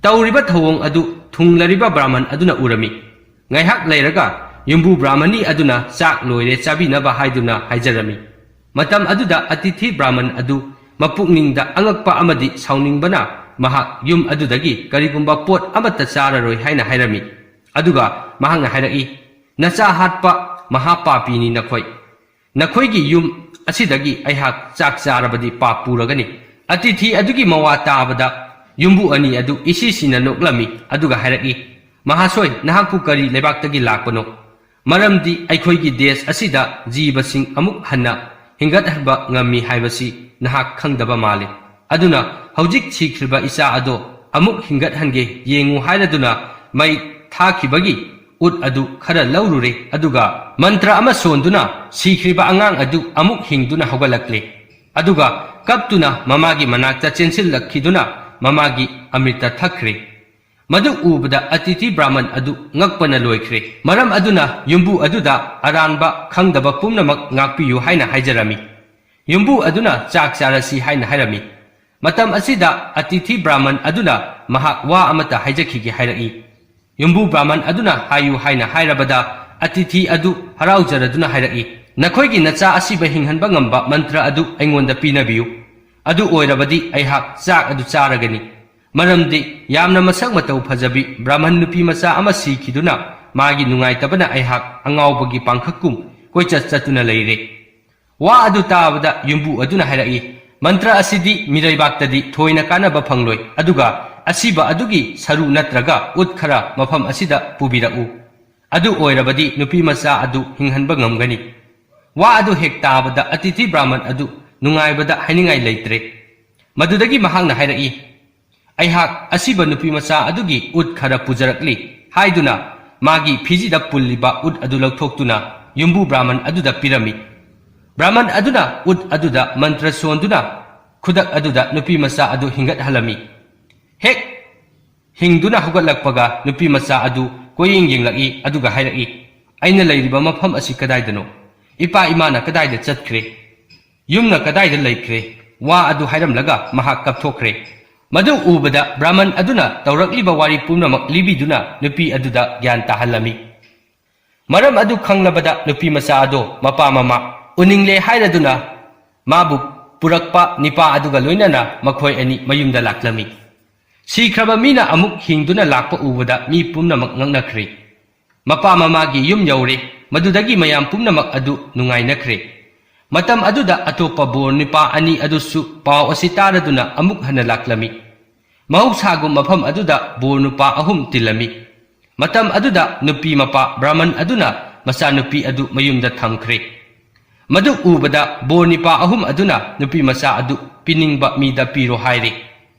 ꯇꯧꯔꯤꯕ ꯊꯧꯑꯣꯡ ꯑꯗꯨ ꯊꯨꯡꯂꯔꯤꯕ ꯕ꯭ꯔꯥꯍꯃꯟ ꯑꯗꯨꯅ ꯎꯔꯝꯃꯤ꯫ ꯉꯥꯏꯍꯥꯛ ꯂꯩꯔꯒ ꯌꯨꯝꯕꯨ ꯕ꯭ꯔꯥꯍꯃꯅꯤ ꯑꯗꯨꯅ ꯆꯥꯛ ꯂꯣꯏꯔꯦ ꯆꯥꯕꯤꯅꯕ ꯍꯥꯏꯗꯨꯅ ꯍꯥꯏꯖꯔꯝꯃꯤ꯫ ꯃꯇꯝ ꯑꯗꯨꯗ ꯑꯇꯤꯊꯤ ꯕ꯭ꯔꯥꯍꯃꯟ ꯑꯗꯨ ꯃꯄꯨꯛꯅꯤꯡꯗ ꯑꯉꯛꯄ ꯑꯃꯗꯤ ꯁꯥꯎꯅꯤꯡꯕꯅ ꯃꯍꯥꯛ ꯌꯨꯝ ꯑꯗꯨꯗꯒꯤ ꯀꯔꯤꯒꯨꯝꯕ ꯄꯣꯠ ꯑꯃꯠꯇ ꯆꯥꯔꯔꯣꯏ ꯍꯥꯏꯅ ꯍꯥꯏꯔꯝꯃꯤ꯫ ꯑꯗꯨꯒ ꯃꯍꯥꯛꯅ ꯍꯥꯏꯔꯛꯏ, "ꯅꯆꯥ ꯍꯥꯠꯄ ꯃꯍꯥꯄꯥꯄꯤꯅꯤ ꯅꯈꯣꯏ꯫ ꯅꯈꯣꯏꯒꯤ ꯌꯨꯝ ꯑꯁꯤꯗꯒꯤ ꯑꯩꯍꯥꯛ ꯆꯥꯛ ꯆꯥꯔꯕꯗꯤ ꯄꯥꯞ ꯄꯨꯔꯒꯅꯤ꯫" ꯑꯇꯤꯊꯤ ꯑꯗꯨꯒꯤ ꯃꯋꯥ ꯇꯥꯕꯗ ꯌꯨꯝꯕꯨ ꯑꯅꯤ ꯑꯗꯨ ꯏꯁꯤ ꯁꯤꯅ ꯅꯣꯛꯂꯝꯃꯤ꯫ ꯑꯗꯨꯒ ꯍꯥꯏꯔꯛꯏ, "ꯃꯍꯥꯁꯣꯏ, ꯅꯍꯥꯛꯄꯨ ꯀꯔꯤ ꯂꯩꯕꯥꯛꯇꯒꯤ ꯂꯥꯛꯄꯅꯣ? ꯃꯔꯝꯗꯤ ꯑꯩꯈꯣꯏꯒꯤ ꯗꯦꯁ ꯑꯁꯤꯗ ꯖꯤꯕꯁꯤꯡ ꯑꯃꯨꯛ ꯍꯟꯅ ꯍꯤꯡꯒꯠꯍꯟꯕ ꯉꯝꯃꯤ ꯍꯥꯏꯕꯁꯤ ꯅꯍꯥꯛ ꯈꯪꯗꯕ ꯃꯥꯜꯂꯤ꯫ ꯑꯗꯨꯅ ꯍꯧꯖꯤꯛ ꯁꯤꯈ꯭ꯔꯤꯕ ꯏꯆꯥ ꯑꯗꯣ ꯑꯃꯨꯛ ꯍꯤꯡꯒꯠꯍꯟꯒꯦ ꯌꯦꯡꯉꯨ ꯍꯥꯏꯔꯗꯨꯅ ꯃꯩ ꯊꯥꯈꯤꯕꯒꯤ ꯎꯠ ꯑꯗꯨ ꯈꯔ ꯂꯧꯔꯨꯔꯦ, ꯑꯗꯨꯒ ꯃꯟꯇ꯭ꯔ ꯑꯃ ꯁꯣꯟꯗꯨꯅ ꯁꯤꯈ꯭ꯔꯤꯕ ꯑꯉꯥꯡ ꯑꯗꯨ ꯑꯃꯨꯛ ꯍꯤꯡꯗꯨꯅ ꯍꯧꯒꯠꯂꯛꯂꯦ꯫ ꯑꯗꯨꯒ ꯀꯞꯇꯨꯅ ꯃꯃꯥꯒꯤ ꯃꯅꯥꯛꯇ ꯆꯦꯟꯁꯤꯜꯂꯛꯈꯤꯗꯨꯅ ꯃꯃꯥꯒꯤ ꯑꯃ꯭ꯔꯤꯇ ꯊꯛꯈ꯭ꯔꯦ꯫" ꯃꯗꯨ ꯎꯕꯗ ꯑꯇꯤꯊꯤ ꯕ꯭ꯔꯥꯍꯃꯟ ꯑꯗꯨ ꯉꯛꯄꯅ ꯂꯣꯏꯈ꯭ꯔꯦ꯫ ꯃꯔꯝ ꯑꯗꯨꯅ ꯌꯨꯝꯕꯨ ꯑꯗꯨꯗ ꯑꯔꯥꯟꯕ ꯈꯪꯗꯕ ꯄꯨꯝꯅꯃꯛ ꯉꯥꯛꯄꯤꯌꯨ ꯍꯥꯏꯅ ꯍꯥꯏꯖꯔꯝꯃꯤ꯫ ꯌꯨꯝꯕꯨ ꯑꯗꯨꯅ ꯆꯥꯛ ꯆꯥꯔꯁꯤ ꯍꯥꯏꯅ ꯍꯥꯏꯔꯝꯃꯤ꯫ ꯃꯇꯝ ꯑꯁꯤꯗ ꯑꯇꯤꯊꯤ ꯕ꯭ꯔꯥꯍꯃꯟ ꯑꯗꯨꯅ ꯃꯍꯥꯛ ꯋꯥ ꯑꯃꯠꯇ ꯍꯥꯏꯖꯈꯤꯒꯦ ꯍꯥꯏꯔꯛꯏ꯫ ꯌꯨꯝꯕꯨ ꯕ꯭ꯔꯥꯍꯃꯟ ꯑꯗꯨꯅ ꯍꯥꯏꯌꯨ ꯍꯥꯏꯅ ꯍꯥꯏꯔꯕꯗ ꯑꯇꯤꯊꯤ ꯑꯗꯨ ꯍꯔꯥꯎꯖꯔꯗꯨꯅ ꯍꯥꯏꯔꯛꯏ, "ꯅꯈꯣꯏꯒꯤ ꯅꯆꯥ ꯑꯁꯤꯕ ꯍꯤꯡꯍꯟꯕ ꯉꯝꯕ ꯃꯟꯇ꯭ꯔ ꯑꯗꯨ ꯑꯩꯉꯣꯟꯗ ꯄꯤꯅꯕꯤꯌꯨ꯫ ꯑꯗꯨ ꯑꯣꯏꯔꯕꯗꯤ ꯑꯩꯍꯥꯛ ꯆꯥꯛ ꯑꯗꯨ ꯆꯥꯔꯒꯅꯤ꯫ ꯃꯔꯝꯗꯤ ꯌꯥꯝꯅ ꯃꯁꯛ ꯃꯇꯧ ꯐꯖꯕꯤ ꯕ꯭ꯔꯥꯍꯃꯟ ꯅꯨꯄꯤ ꯃꯆꯥ ꯑꯃ ꯁꯤꯈꯤꯗꯨꯅ ꯃꯥꯒꯤ ꯅꯨꯡꯉꯥꯏꯇꯕꯅ ꯑꯩꯍꯥꯛ ꯑꯉꯥꯎꯕꯒꯤ ꯄꯥꯡꯈꯛꯀꯨꯝ ꯀꯣꯏꯆꯠ ꯆꯠꯇꯨꯅ ꯂꯩꯔꯦ꯫" ꯋꯥ ꯑꯗꯨ ꯇꯥꯕꯗ ꯌꯨꯝꯕꯨ ꯑꯗꯨꯅ ꯍꯥꯏꯔꯛꯏ, "ꯃꯟꯇ꯭ꯔ ꯑꯁꯤꯗꯤ ꯃꯤꯔꯩꯕꯥꯛꯇꯗꯤ ꯊꯣꯏꯅ ꯀꯥꯟꯅꯕ ꯐꯪꯂꯣꯏ, ꯑꯗꯨꯒ ꯑꯁꯤꯕ ꯑꯗꯨꯒꯤ ꯁꯔꯨ ꯅꯠꯇ꯭ꯔꯒ ꯎꯠ ꯈꯔ ꯃꯐꯝ ꯑꯁꯤꯗ ꯄꯨꯕꯤꯔꯛꯎ꯫" ꯑꯗꯨ ꯑꯣꯏꯔꯕꯗꯤ ꯅꯨꯄꯤ ꯃꯆꯥ ꯑꯗꯨ ꯍꯤꯡꯍꯟꯕ ꯉꯝꯒꯅꯤ꯫ ꯋꯥ ꯑꯗꯨ ꯍꯦꯛ ꯇꯥꯕꯗ ꯑꯇꯤꯊꯤ ꯕ꯭ꯔꯥꯍꯃꯟ ꯑꯗꯨ ꯅꯨꯡꯉꯥꯏꯕꯗ ꯍꯥꯏꯅꯤꯡꯉꯥꯏ ꯂꯩꯇ꯭ꯔꯦ꯫ ꯃꯗꯨꯗꯒꯤ ꯃꯍꯥꯛꯅ ꯍꯥꯏꯔꯛꯏ, "ꯑꯩꯍꯥꯛ ꯑꯁꯤꯕ ꯅꯨꯄꯤ ꯃꯆꯥ ꯑꯗꯨꯒꯤ ꯎꯠ ꯈꯔ ꯄꯨꯖꯔꯛꯂꯤ" ꯍꯥꯏꯗꯨꯅ ꯃꯥꯒꯤ ꯐꯤꯖꯤꯗ ꯄꯨꯜꯂꯤꯕ ꯎꯠ ꯑꯗꯨ ꯂꯧꯊꯣꯛꯇꯨꯅ ꯌꯨꯝꯕꯨ ꯕ꯭ꯔꯥꯍꯃꯟ ꯑꯗꯨꯗ ꯄꯤꯔꯝꯃꯤ꯫ ꯕ꯭ꯔꯥꯍꯃꯟ ꯑꯗꯨꯅ ꯎꯠ ꯑꯗꯨꯗ ꯃꯟꯇ꯭ꯔ ꯁꯣꯟꯗꯨꯅ ꯈꯨꯗꯛ ꯑꯗꯨꯗ ꯅꯨꯄꯤ ꯃꯆꯥ ꯑꯗꯨ ꯍꯤꯡꯒꯠꯍꯜꯂꯝꯃꯤ꯫ ꯍꯦꯛ ꯍꯤꯡꯗꯨꯅ ꯍꯧꯒꯠꯂꯛꯄꯒ ꯅꯨꯄꯤ ꯃꯆꯥ ꯑꯗꯨ ꯀꯣꯏꯌꯦꯡ ꯌꯦꯡꯂꯛꯏ, ꯑꯗꯨꯒ ꯍꯥꯏꯔꯛꯏ, "ꯑꯩꯅ ꯂꯩꯔꯤꯕ ꯃꯐꯝ ꯑꯁꯤ ꯀꯗꯥꯏꯗꯅꯣ? ꯏꯄꯥ ꯏꯃꯥꯅ ꯀꯗꯥꯏꯗ ꯆꯠꯈ꯭ꯔꯦ? ꯌꯨꯝꯅ ꯀꯗꯥꯏꯗ ꯂꯩꯈ꯭ꯔꯦ?" ꯋꯥ ꯑꯗꯨ ꯍꯥꯏꯔꯝꯂꯒ ꯃꯍꯥꯛ ꯀꯞꯊꯣꯛꯈ꯭ꯔꯦ꯫ ꯃꯗꯨ ꯎꯕꯗ ꯕ꯭ꯔꯥꯍꯃꯟ ꯑꯗꯨꯅ ꯇꯧꯔꯛꯂꯤꯕ ꯋꯥꯔꯤ ꯄꯨꯝꯅꯃꯛ ꯂꯤꯕꯤꯗꯨꯅ ꯅꯨꯄꯤ ꯑꯗꯨꯗ ꯒ꯭ꯌꯥꯟ ꯇꯥꯍꯜꯂꯝꯃꯤ꯫ ꯃꯔꯝ ꯑꯗꯨ ꯈꯪꯂꯕꯗ ꯅꯨꯄꯤ ꯃꯆꯥ ꯑꯗꯣ ꯃꯄꯥ ꯃꯃꯥ ꯎꯅꯤꯡꯂꯦ ꯍꯥꯏꯔꯗꯨꯅ ꯃꯥꯕꯨ ꯄꯨꯔꯛꯄ ꯅꯤꯄꯥ ꯑꯗꯨꯒ ꯂꯣꯏꯅꯅ ꯃꯈꯣꯏ ꯑꯅꯤ ꯃꯌꯨꯝꯗ ꯂꯥꯛꯂꯝꯃꯤ꯫ ꯁꯤꯈ꯭ꯔꯕ ꯃꯤꯅ ꯑꯃꯨꯛ ꯍꯤꯡꯗꯨꯅ ꯂꯥꯛꯄ ꯎꯕꯗ ꯃꯤ ꯄꯨꯝꯅꯃꯛ ꯉꯛꯅꯈ꯭ꯔꯦ꯫ ꯃꯄꯥ ꯃꯃꯥꯒꯤ ꯌꯨꯝ ꯌꯧꯔꯦ꯫ ꯃꯗꯨꯗꯒꯤ ꯃꯌꯥꯝ ꯄꯨꯝꯅꯃꯛ ꯑꯗꯨ ꯅꯨꯡꯉꯥꯏꯅꯈ꯭ꯔꯦ꯫ ꯃꯇꯝ ꯑꯗꯨꯗ ꯑꯇꯣꯞꯄ ꯕꯣꯔ ꯅꯤꯄꯥ ꯑꯅꯤ ꯑꯗꯨꯁꯨ ꯄꯥꯎ ꯑꯁꯤ ꯇꯥꯔꯗꯨꯅ ꯑꯃꯨꯛ ꯍꯟꯅ ꯂꯥꯛꯂꯝꯃꯤ꯫ ꯃꯍꯧꯁꯥꯒꯨꯝ ꯃꯐꯝ ꯑꯗꯨꯗ ꯕꯣꯔ ꯅꯨꯄꯥ ꯑꯍꯨꯝ ꯇꯤꯜꯂꯝꯃꯤ꯫ ꯃꯇꯝ ꯑꯗꯨꯗ ꯅꯨꯄꯤ ꯃꯄꯥ ꯕ꯭ꯔꯥꯍꯃꯟ ꯑꯗꯨꯅ ꯃꯆꯥꯅꯨꯄꯤ ꯑꯗꯨ ꯃꯌꯨꯝꯗ ꯊꯝꯈ꯭ꯔꯦ꯫ ꯃꯗꯨ ꯎꯕꯗ ꯕꯣꯔ ꯅꯤꯄꯥ ꯑꯍꯨꯝ ꯑꯗꯨꯅ ꯅꯨꯄꯤ ꯃꯆꯥ ꯑꯗꯨ ꯄꯤꯅꯤꯡꯕ ꯃꯤꯗ ꯄꯤꯔꯣ ꯍꯥꯏꯔꯦ꯫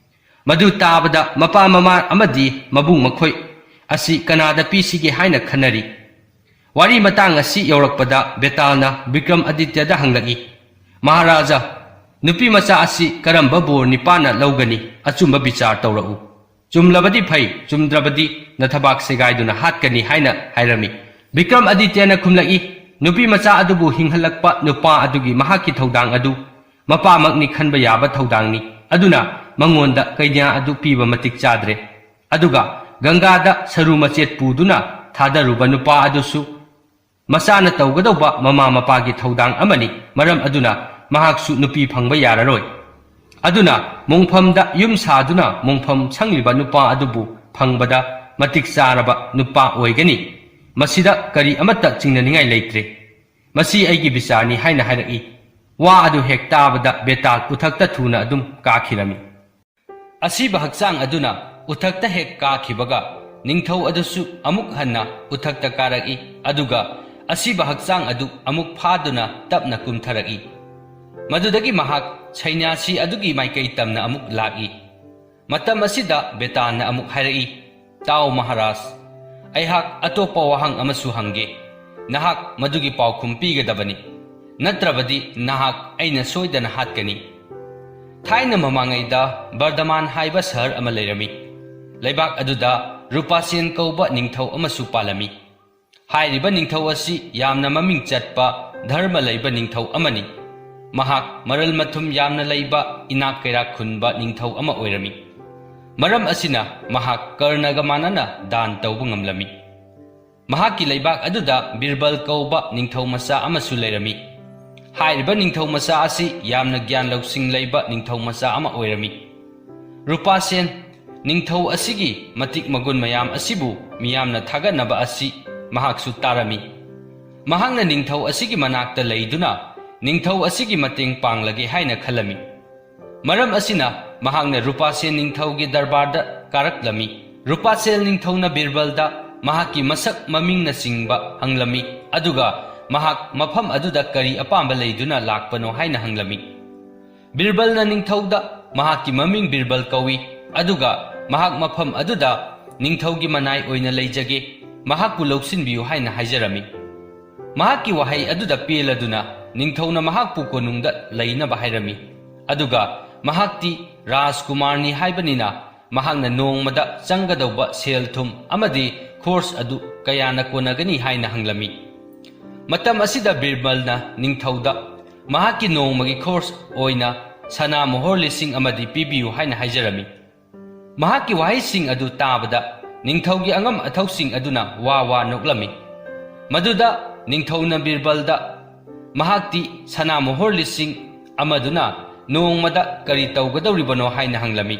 ꯃꯗꯨ ꯇꯥꯕꯗ ꯃꯄꯥ ꯃꯃꯥ ꯑꯃꯗꯤ ꯃꯕꯨꯡ ꯃꯈꯣꯏ ꯑꯁꯤ ꯀꯅꯥꯗ ꯄꯤꯁꯤꯒꯦ ꯍꯥꯏꯅ ꯈꯟꯅꯔꯤ꯫ ꯋꯥꯔꯤ ꯃꯇꯥꯡ ꯑꯁꯤ ꯌꯧꯔꯛꯄꯗ ꯕꯦꯇꯥꯜꯅ ꯕꯤꯀ꯭ꯔꯝ ꯑꯗꯤꯇ꯭ꯌꯗ ꯍꯪꯂꯛꯏ, "ꯃꯍꯥꯔꯥꯖꯥ, ꯅꯨꯄꯤ ꯃꯆꯥ ꯑꯁꯤ ꯀꯔꯝꯕ ꯕꯣꯔ ꯅꯤꯄꯥꯅ ꯂꯧꯒꯅꯤ? ꯑꯆꯨꯝꯕ ꯕꯤꯆꯥꯔ ꯇꯧꯔꯛꯎ꯫ ꯆꯨꯝꯂꯕꯗꯤ ꯐꯩ, ꯆꯨꯝꯗ꯭ꯔꯕꯗꯤ ꯅꯊꯕꯥꯛ ꯁꯦꯒꯥꯏꯗꯨꯅ ꯍꯥꯠꯀꯅꯤ" ꯍꯥꯏꯅ ꯍꯥꯏꯔꯝꯃꯤ꯫ ꯕꯤꯀ꯭ꯔꯝ ꯑꯗꯤꯇ꯭ꯌꯅ ꯈꯨꯝꯂꯛꯏ, "ꯅꯨꯄꯤ ꯃꯆꯥ ꯑꯗꯨꯕꯨ ꯍꯤꯡꯍꯜꯂꯛꯄ ꯅꯨꯄꯥ ꯑꯗꯨꯒꯤ ꯃꯍꯥꯛꯀꯤ ꯊꯧꯗꯥꯡ ꯑꯗꯨ ꯃꯄꯥꯃꯛꯅꯤ ꯈꯟꯕ ꯌꯥꯕ ꯊꯧꯗꯥꯡꯅꯤ꯫ ꯑꯗꯨꯅ ꯃꯉꯣꯟꯗ ꯀꯩꯅ꯭ꯌꯥ ꯑꯗꯨ ꯄꯤꯕ ꯃꯇꯤꯛ ꯆꯥꯗ꯭ꯔꯦ꯫ ꯑꯗꯨꯒ ꯒꯪꯒꯥꯗ ꯁꯔꯨ ꯃꯆꯦꯠ ꯄꯨꯗꯨꯅ ꯊꯥꯗꯔꯨꯕ ꯅꯨꯄꯥ ꯑꯗꯨꯁꯨ ꯃꯆꯥꯅ ꯇꯧꯒꯗꯧꯕ ꯃꯃꯥ ꯃꯄꯥꯒꯤ ꯊꯧꯗꯥꯡ ꯑꯃꯅꯤ꯫ ꯃꯔꯝ ꯑꯗꯨꯅ ꯃꯍꯥꯛꯁꯨ ꯅꯨꯄꯤ ꯐꯪꯕ ꯌꯥꯔꯔꯣꯏ꯫ ꯑꯗꯨꯅ ꯃꯣꯡꯐꯝꯗ ꯌꯨꯝ ꯁꯥꯗꯨꯅ ꯃꯣꯡꯐꯝ ꯁꯪꯂꯤꯕ ꯅꯨꯄꯥ ꯑꯗꯨꯕꯨ ꯐꯪꯕꯗ ꯃꯇꯤꯛ ꯆꯥꯔꯕ ꯅꯨꯄꯥ ꯑꯣꯏꯒꯅꯤ꯫ ꯃꯁꯤꯗ ꯀꯔꯤ ꯑꯃꯠꯇ ꯆꯤꯡꯅꯅꯤꯡꯉꯥꯏ ꯂꯩꯇ꯭ꯔꯦ꯫ ꯃꯁꯤ ꯑꯩꯒꯤ ꯕꯤꯆꯥꯔꯅꯤ" ꯍꯥꯏꯅ ꯍꯥꯏꯔꯛꯏ꯫ ꯋꯥ ꯑꯗꯨ ꯍꯦꯛ ꯇꯥꯕꯗ ꯕꯦꯇꯥꯜ ꯎꯊꯛꯇ ꯊꯨꯅ ꯑꯗꯨꯝ ꯀꯥꯈꯤꯔꯝꯃꯤ꯫ ꯑꯁꯤꯕ ꯍꯛꯆꯥꯡ ꯑꯗꯨꯅ ꯎꯊꯛꯇ ꯍꯦꯛ ꯀꯥꯈꯤꯕꯒ ꯅꯤꯡꯊꯧ ꯑꯗꯨꯁꯨ ꯑꯃꯨꯛ ꯍꯟꯅ ꯎꯊꯛꯇ ꯀꯥꯔꯛꯏ, ꯑꯗꯨꯒ ꯑꯁꯤꯕ ꯍꯛꯆꯥꯡ ꯑꯗꯨ ꯑꯃꯨꯛ ꯐꯥꯗꯨꯅ ꯇꯞꯅ ꯀꯨꯝꯊꯔꯛꯏ꯫ ꯃꯗꯨꯗꯒꯤ ꯃꯍꯥꯛ ꯁꯩꯅ꯭ꯌꯥꯁꯤ ꯑꯗꯨꯒꯤ ꯃꯥꯏꯀꯩ ꯇꯝꯅ ꯑꯃꯨꯛ ꯂꯥꯛꯏ꯫ ꯃꯇꯝ ꯑꯁꯤꯗ ꯕꯦꯇꯥꯟꯅ ꯑꯃꯨꯛ ꯍꯥꯏꯔꯛꯏ, "ꯇꯥꯎ ꯃꯍꯥꯔꯥꯖ, ꯑꯩꯍꯥꯛ ꯑꯇꯣꯞꯄ ꯋꯥꯍꯪ ꯑꯃꯁꯨ ꯍꯪꯒꯦ꯫ ꯅꯍꯥꯛ ꯃꯗꯨꯒꯤ ꯄꯥꯎꯈꯨꯝ ꯄꯤꯒꯗꯕꯅꯤ, ꯅꯠꯇ꯭ꯔꯕꯗꯤ ꯅꯍꯥꯛ ꯑꯩꯅ ꯁꯣꯏꯗꯅ ꯍꯥꯠꯀꯅꯤ꯫ ꯊꯥꯏꯅ ꯃꯃꯥꯡꯉꯩꯗ ꯕꯔꯗꯃꯥꯟ ꯍꯥꯏꯕ ꯁꯍꯔ ꯑꯃ ꯂꯩꯔꯝꯃꯤ꯫ ꯂꯩꯕꯥꯛ ꯑꯗꯨꯗ ꯔꯨꯄꯥꯁꯦꯟ ꯀꯧꯕ ꯅꯤꯡꯊꯧ ꯑꯃꯁꯨ ꯄꯥꯜꯂꯝꯃꯤ꯫ ꯍꯥꯏꯔꯤꯕ ꯅꯤꯡꯊꯧ ꯑꯁꯤ ꯌꯥꯝꯅ ꯃꯃꯤꯡ ꯆꯠꯄ ꯙꯔꯃ ꯂꯩꯕ ꯅꯤꯡꯊꯧ ꯑꯃꯅꯤ꯫ ꯃꯍꯥꯛ ꯃꯔꯜ ꯃꯊꯨꯝ ꯌꯥꯝꯅ ꯂꯩꯕ ꯏꯅꯥꯛ ꯀꯩꯔꯥꯛ ꯈꯨꯟꯕ ꯅꯤꯡꯊꯧ ꯑꯃ ꯑꯣꯏꯔꯝꯃꯤ꯫ ꯃꯔꯝ ꯑꯁꯤꯅ ꯃꯍꯥꯛ ꯀꯔꯅꯒ ꯃꯥꯟꯅꯅ ꯗꯥꯟ ꯇꯧꯕ ꯉꯝꯂꯝꯃꯤ꯫ ꯃꯍꯥꯛꯀꯤ ꯂꯩꯕꯥꯛ ꯑꯗꯨꯗ ꯕꯤꯔꯕꯜ ꯀꯧꯕ ꯅꯤꯡꯊꯧ ꯃꯆꯥ ꯑꯃꯁꯨ ꯂꯩꯔꯝꯃꯤ꯫ ꯍꯥꯏꯔꯤꯕ ꯅꯤꯡꯊꯧ ꯃꯆꯥ ꯑꯁꯤ ꯌꯥꯝꯅ ꯒ꯭ꯌꯥꯟ ꯂꯧꯁꯤꯡ ꯂꯩꯕ ꯅꯤꯡꯊꯧ ꯃꯆꯥ ꯑꯃ ꯑꯣꯏꯔꯝꯃꯤ꯫ ꯔꯨꯄꯥꯁꯦꯟ ꯅꯤꯡꯊꯧ ꯑꯁꯤꯒꯤ ꯃꯇꯤꯛ ꯃꯒꯨꯟ ꯃꯌꯥꯝ ꯑꯁꯤꯕꯨ ꯃꯤꯌꯥꯝꯅ ꯊꯥꯒꯠꯅꯕ ꯑꯁꯤ ꯃꯍꯥꯛꯁꯨ ꯇꯥꯔꯝꯃꯤ꯫ ꯃꯍꯥꯛꯅ ꯅꯤꯡꯊꯧ ꯑꯁꯤꯒꯤ ꯃꯅꯥꯛꯇ ꯂꯩꯗꯨꯅ ꯅꯤꯡꯊꯧ ꯑꯁꯤꯒꯤ ꯃꯇꯦꯡ ꯄꯥꯡꯂꯒꯦ ꯍꯥꯏꯅ ꯈꯜꯂꯝꯃꯤ꯫ ꯃꯔꯝ ꯑꯁꯤꯅ ꯃꯍꯥꯛꯅ ꯔꯨꯄꯥꯁꯦꯟ ꯅꯤꯡꯊꯧꯒꯤ ꯗꯔꯕꯥꯔꯗ ꯀꯥꯔꯛꯂꯝꯃꯤ꯫ ꯔꯨꯄꯥꯁꯦꯟ ꯅꯤꯡꯊꯧꯅ ꯕꯤꯔꯕꯜꯗ ꯃꯍꯥꯛꯀꯤ ꯃꯁꯛ ꯃꯃꯤꯡꯅꯆꯤꯡꯕ ꯍꯪꯂꯝꯃꯤ, ꯑꯗꯨꯒ ꯃꯍꯥꯛ ꯃꯐꯝ ꯑꯗꯨꯗ ꯀꯔꯤ ꯑꯄꯥꯝꯕ ꯂꯩꯗꯨꯅ ꯂꯥꯛꯄꯅꯣ ꯍꯥꯏꯅ ꯍꯪꯂꯝꯃꯤ꯫ ꯕꯤꯔꯕꯜꯅ ꯅꯤꯡꯊꯧꯗ ꯃꯍꯥꯛꯀꯤ ꯃꯃꯤꯡ ꯕꯤꯔꯕꯜ ꯀꯧꯏ, ꯑꯗꯨꯒ ꯃꯍꯥꯛ ꯃꯐꯝ ꯑꯗꯨꯗ ꯅꯤꯡꯊꯧꯒꯤ ꯃꯅꯥꯏ ꯑꯣꯏꯅ ꯂꯩꯖꯒꯦ, ꯃꯍꯥꯛꯄꯨ ꯂꯧꯁꯤꯟꯕꯤꯌꯨ ꯍꯥꯏꯅ ꯍꯥꯏꯖꯔꯝꯃꯤ꯫ ꯃꯍꯥꯛꯀꯤ ꯋꯥꯍꯩ ꯑꯗꯨꯗ ꯄꯦꯜꯂꯗꯨꯅ ꯅꯤꯡꯊꯧꯅ ꯃꯍꯥꯛꯄꯨ ꯀꯣꯅꯨꯡꯗ ꯂꯩꯅꯕ ꯍꯥꯏꯔꯝꯃꯤ, ꯑꯗꯨꯒ ꯃꯍꯥꯛꯇꯤ ꯔꯥꯖꯀꯨꯃꯥꯔꯅꯤ ꯍꯥꯏꯕꯅꯤꯅ ꯃꯍꯥꯛꯅ ꯅꯣꯡꯃꯗ ꯆꯪꯒꯗꯧꯕ ꯁꯦꯜ ꯊꯨꯝ ꯑꯃꯗꯤ ꯈꯣꯔꯁ ꯑꯗꯨ ꯀꯌꯥꯅ ꯀꯣꯟꯅꯒꯅꯤ ꯍꯥꯏꯅ ꯍꯪꯂꯝꯃꯤ꯫ ꯃꯇꯝ ꯑꯁꯤꯗ ꯕꯤꯔꯕꯜꯅ ꯅꯤꯡꯊꯧꯗ ꯃꯍꯥꯛꯀꯤ ꯅꯣꯡꯃꯒꯤ ꯈꯣꯔꯁ ꯑꯣꯏꯅ ꯁꯅꯥ ꯃꯣꯍꯣꯔ ꯂꯤꯁꯤꯡ ꯑꯃꯗꯤ ꯄꯤꯕꯤꯌꯨ ꯍꯥꯏꯅ ꯍꯥꯏꯖꯔꯝꯃꯤ꯫ ꯃꯍꯥꯛꯀꯤ ꯋꯥꯍꯩꯁꯤꯡ ꯑꯗꯨ ꯇꯥꯕꯗ ꯅꯤꯡꯊꯧꯒꯤ ꯑꯉꯝ ꯑꯊꯧꯁꯤꯡ ꯑꯗꯨꯅ ꯋꯥ ꯋꯥ ꯅꯣꯛꯂꯝꯃꯤ꯫ ꯃꯗꯨꯗ ꯅꯤꯡꯊꯧꯅ ꯕꯤꯔꯕꯜꯗ ꯃꯍꯥꯛꯇꯤ ꯁꯅꯥ ꯃꯣꯍꯣꯔ ꯂꯤꯁꯤꯡ ꯑꯃꯗꯨꯅ ꯅꯣꯡꯃꯗ ꯀꯔꯤ ꯇꯧꯒꯗꯧꯔꯤꯕꯅꯣ ꯍꯥꯏꯅ ꯍꯪꯂꯝꯃꯤ꯫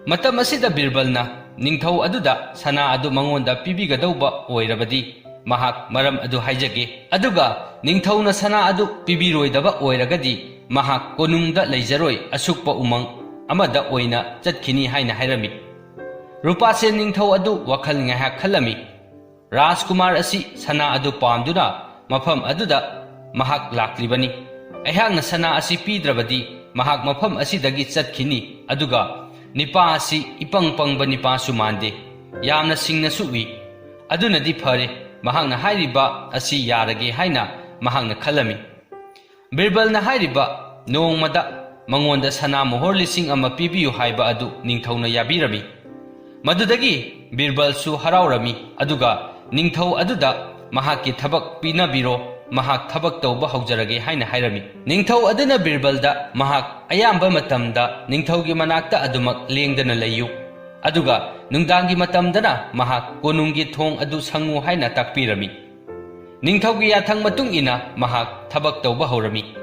ꯃꯇꯝ ꯑꯁꯤꯗ ꯕꯤꯔꯕꯜꯅ ꯅꯤꯡꯊꯧ ꯑꯗꯨꯗ ꯁꯅꯥ ꯑꯗꯨ ꯃꯉꯣꯟꯗ ꯄꯤꯕꯤꯒꯗꯧꯕ ꯑꯣꯏꯔꯕꯗꯤ ꯃꯍꯥꯛ ꯃꯔꯝ ꯑꯗꯨ ꯍꯥꯏꯖꯒꯦ, ꯑꯗꯨꯒ ꯅꯤꯡꯊꯧꯅ ꯁꯅꯥ ꯑꯗꯨ ꯄꯤꯕꯤꯔꯣꯏꯗꯕ ꯑꯣꯏꯔꯒꯗꯤ ꯃꯍꯥꯛ ꯀꯣꯅꯨꯡꯗ ꯂꯩꯖꯔꯣꯏ, ꯑꯁꯨꯛꯄ ꯎꯃꯪ ꯑꯃꯗ ꯑꯣꯏꯅ ꯆꯠꯈꯤꯅꯤ ꯍꯥꯏꯅ ꯍꯥꯏꯔꯝꯃꯤ꯫ ꯔꯨꯄꯥꯁꯦꯟ ꯅꯤꯡꯊꯧ ꯑꯗꯨ ꯋꯥꯈꯜ ꯉꯥꯏꯍꯥꯛ ꯈꯜꯂꯝꯃꯤ꯫ ꯔꯥꯖꯀꯨꯃꯥꯔ ꯑꯁꯤ ꯁꯅꯥ ꯑꯗꯨ ꯄꯥꯝꯗꯨꯅ ꯃꯐꯝ ꯑꯗꯨꯗ ꯃꯍꯥꯛ ꯂꯥꯛꯂꯤꯕꯅꯤ꯫ ꯑꯩꯍꯥꯛꯅ ꯁꯅꯥ ꯑꯁꯤ ꯄꯤꯗ꯭ꯔꯕꯗꯤ ꯃꯍꯥꯛ ꯃꯐꯝ ꯑꯁꯤꯗꯒꯤ ꯆꯠꯈꯤꯅꯤ, ꯑꯗꯨꯒ ꯅꯤꯄꯥ ꯑꯁꯤ ꯏꯄꯪ ꯄꯪꯕ ꯅꯤꯄꯥꯁꯨ ꯃꯥꯟꯗꯦ, ꯌꯥꯝꯅ ꯁꯤꯡꯅꯁꯨ ꯎꯏ꯫ ꯑꯗꯨꯅꯗꯤ ꯐꯔꯦ, ꯃꯍꯥꯛꯅ ꯍꯥꯏꯔꯤꯕ ꯑꯁꯤ ꯌꯥꯔꯒꯦ ꯍꯥꯏꯅ ꯃꯍꯥꯛꯅ ꯈꯜꯂꯝꯃꯤ꯫ ꯕꯤꯔꯕꯜꯅ ꯍꯥꯏꯔꯤꯕ ꯅꯣꯡꯃꯗ ꯃꯉꯣꯟꯗ ꯁꯅꯥ ꯃꯣꯍꯣꯔ ꯂꯤꯁꯤꯡ ꯑꯃ ꯄꯤꯕꯤꯌꯨ ꯍꯥꯏꯕ ꯑꯗꯨ ꯅꯤꯡꯊꯧꯅ ꯌꯥꯕꯤꯔꯝꯃꯤ꯫ ꯃꯗꯨꯗꯒꯤ ꯕꯤꯔꯕꯜꯁꯨ ꯍꯔꯥꯎꯔꯝꯃꯤ, ꯑꯗꯨꯒ ꯅꯤꯡꯊꯧ ꯑꯗꯨꯗ ꯃꯍꯥꯛꯀꯤ ꯊꯕꯛ ꯄꯤꯅꯕꯤꯔꯣ, ꯃꯍꯥꯛ ꯊꯕꯛ ꯇꯧꯕ ꯍꯧꯖꯔꯒꯦ ꯍꯥꯏꯅ ꯍꯥꯏꯔꯝꯃꯤ꯫ ꯅꯤꯡꯊꯧ ꯑꯗꯨꯅ ꯕꯤꯔꯕꯜꯗ ꯃꯍꯥꯛ ꯑꯌꯥꯝꯕ ꯃꯇꯝꯗ ꯅꯤꯡꯊꯧꯒꯤ ꯃꯅꯥꯛꯇ ꯑꯗꯨꯃꯛ ꯂꯦꯡꯗꯅ ꯂꯩꯌꯨ, ꯑꯗꯨꯒ ꯅꯨꯡꯗꯥꯡꯒꯤ ꯃꯇꯝꯗꯅ ꯃꯍꯥꯛ ꯀꯣꯅꯨꯡꯒꯤ ꯊꯣꯡ ꯑꯗꯨ ꯁꯪꯉꯨ ꯍꯥꯏꯅ ꯇꯥꯛꯄꯤꯔꯝꯃꯤ꯫ ꯅꯤꯡꯊꯧꯒꯤ ꯌꯥꯊꯪ ꯃꯇꯨꯡ ꯏꯟꯅ ꯃꯍꯥꯛ ꯊꯕꯛ ꯇꯧꯕ ꯍꯧꯔꯝꯃꯤ꯫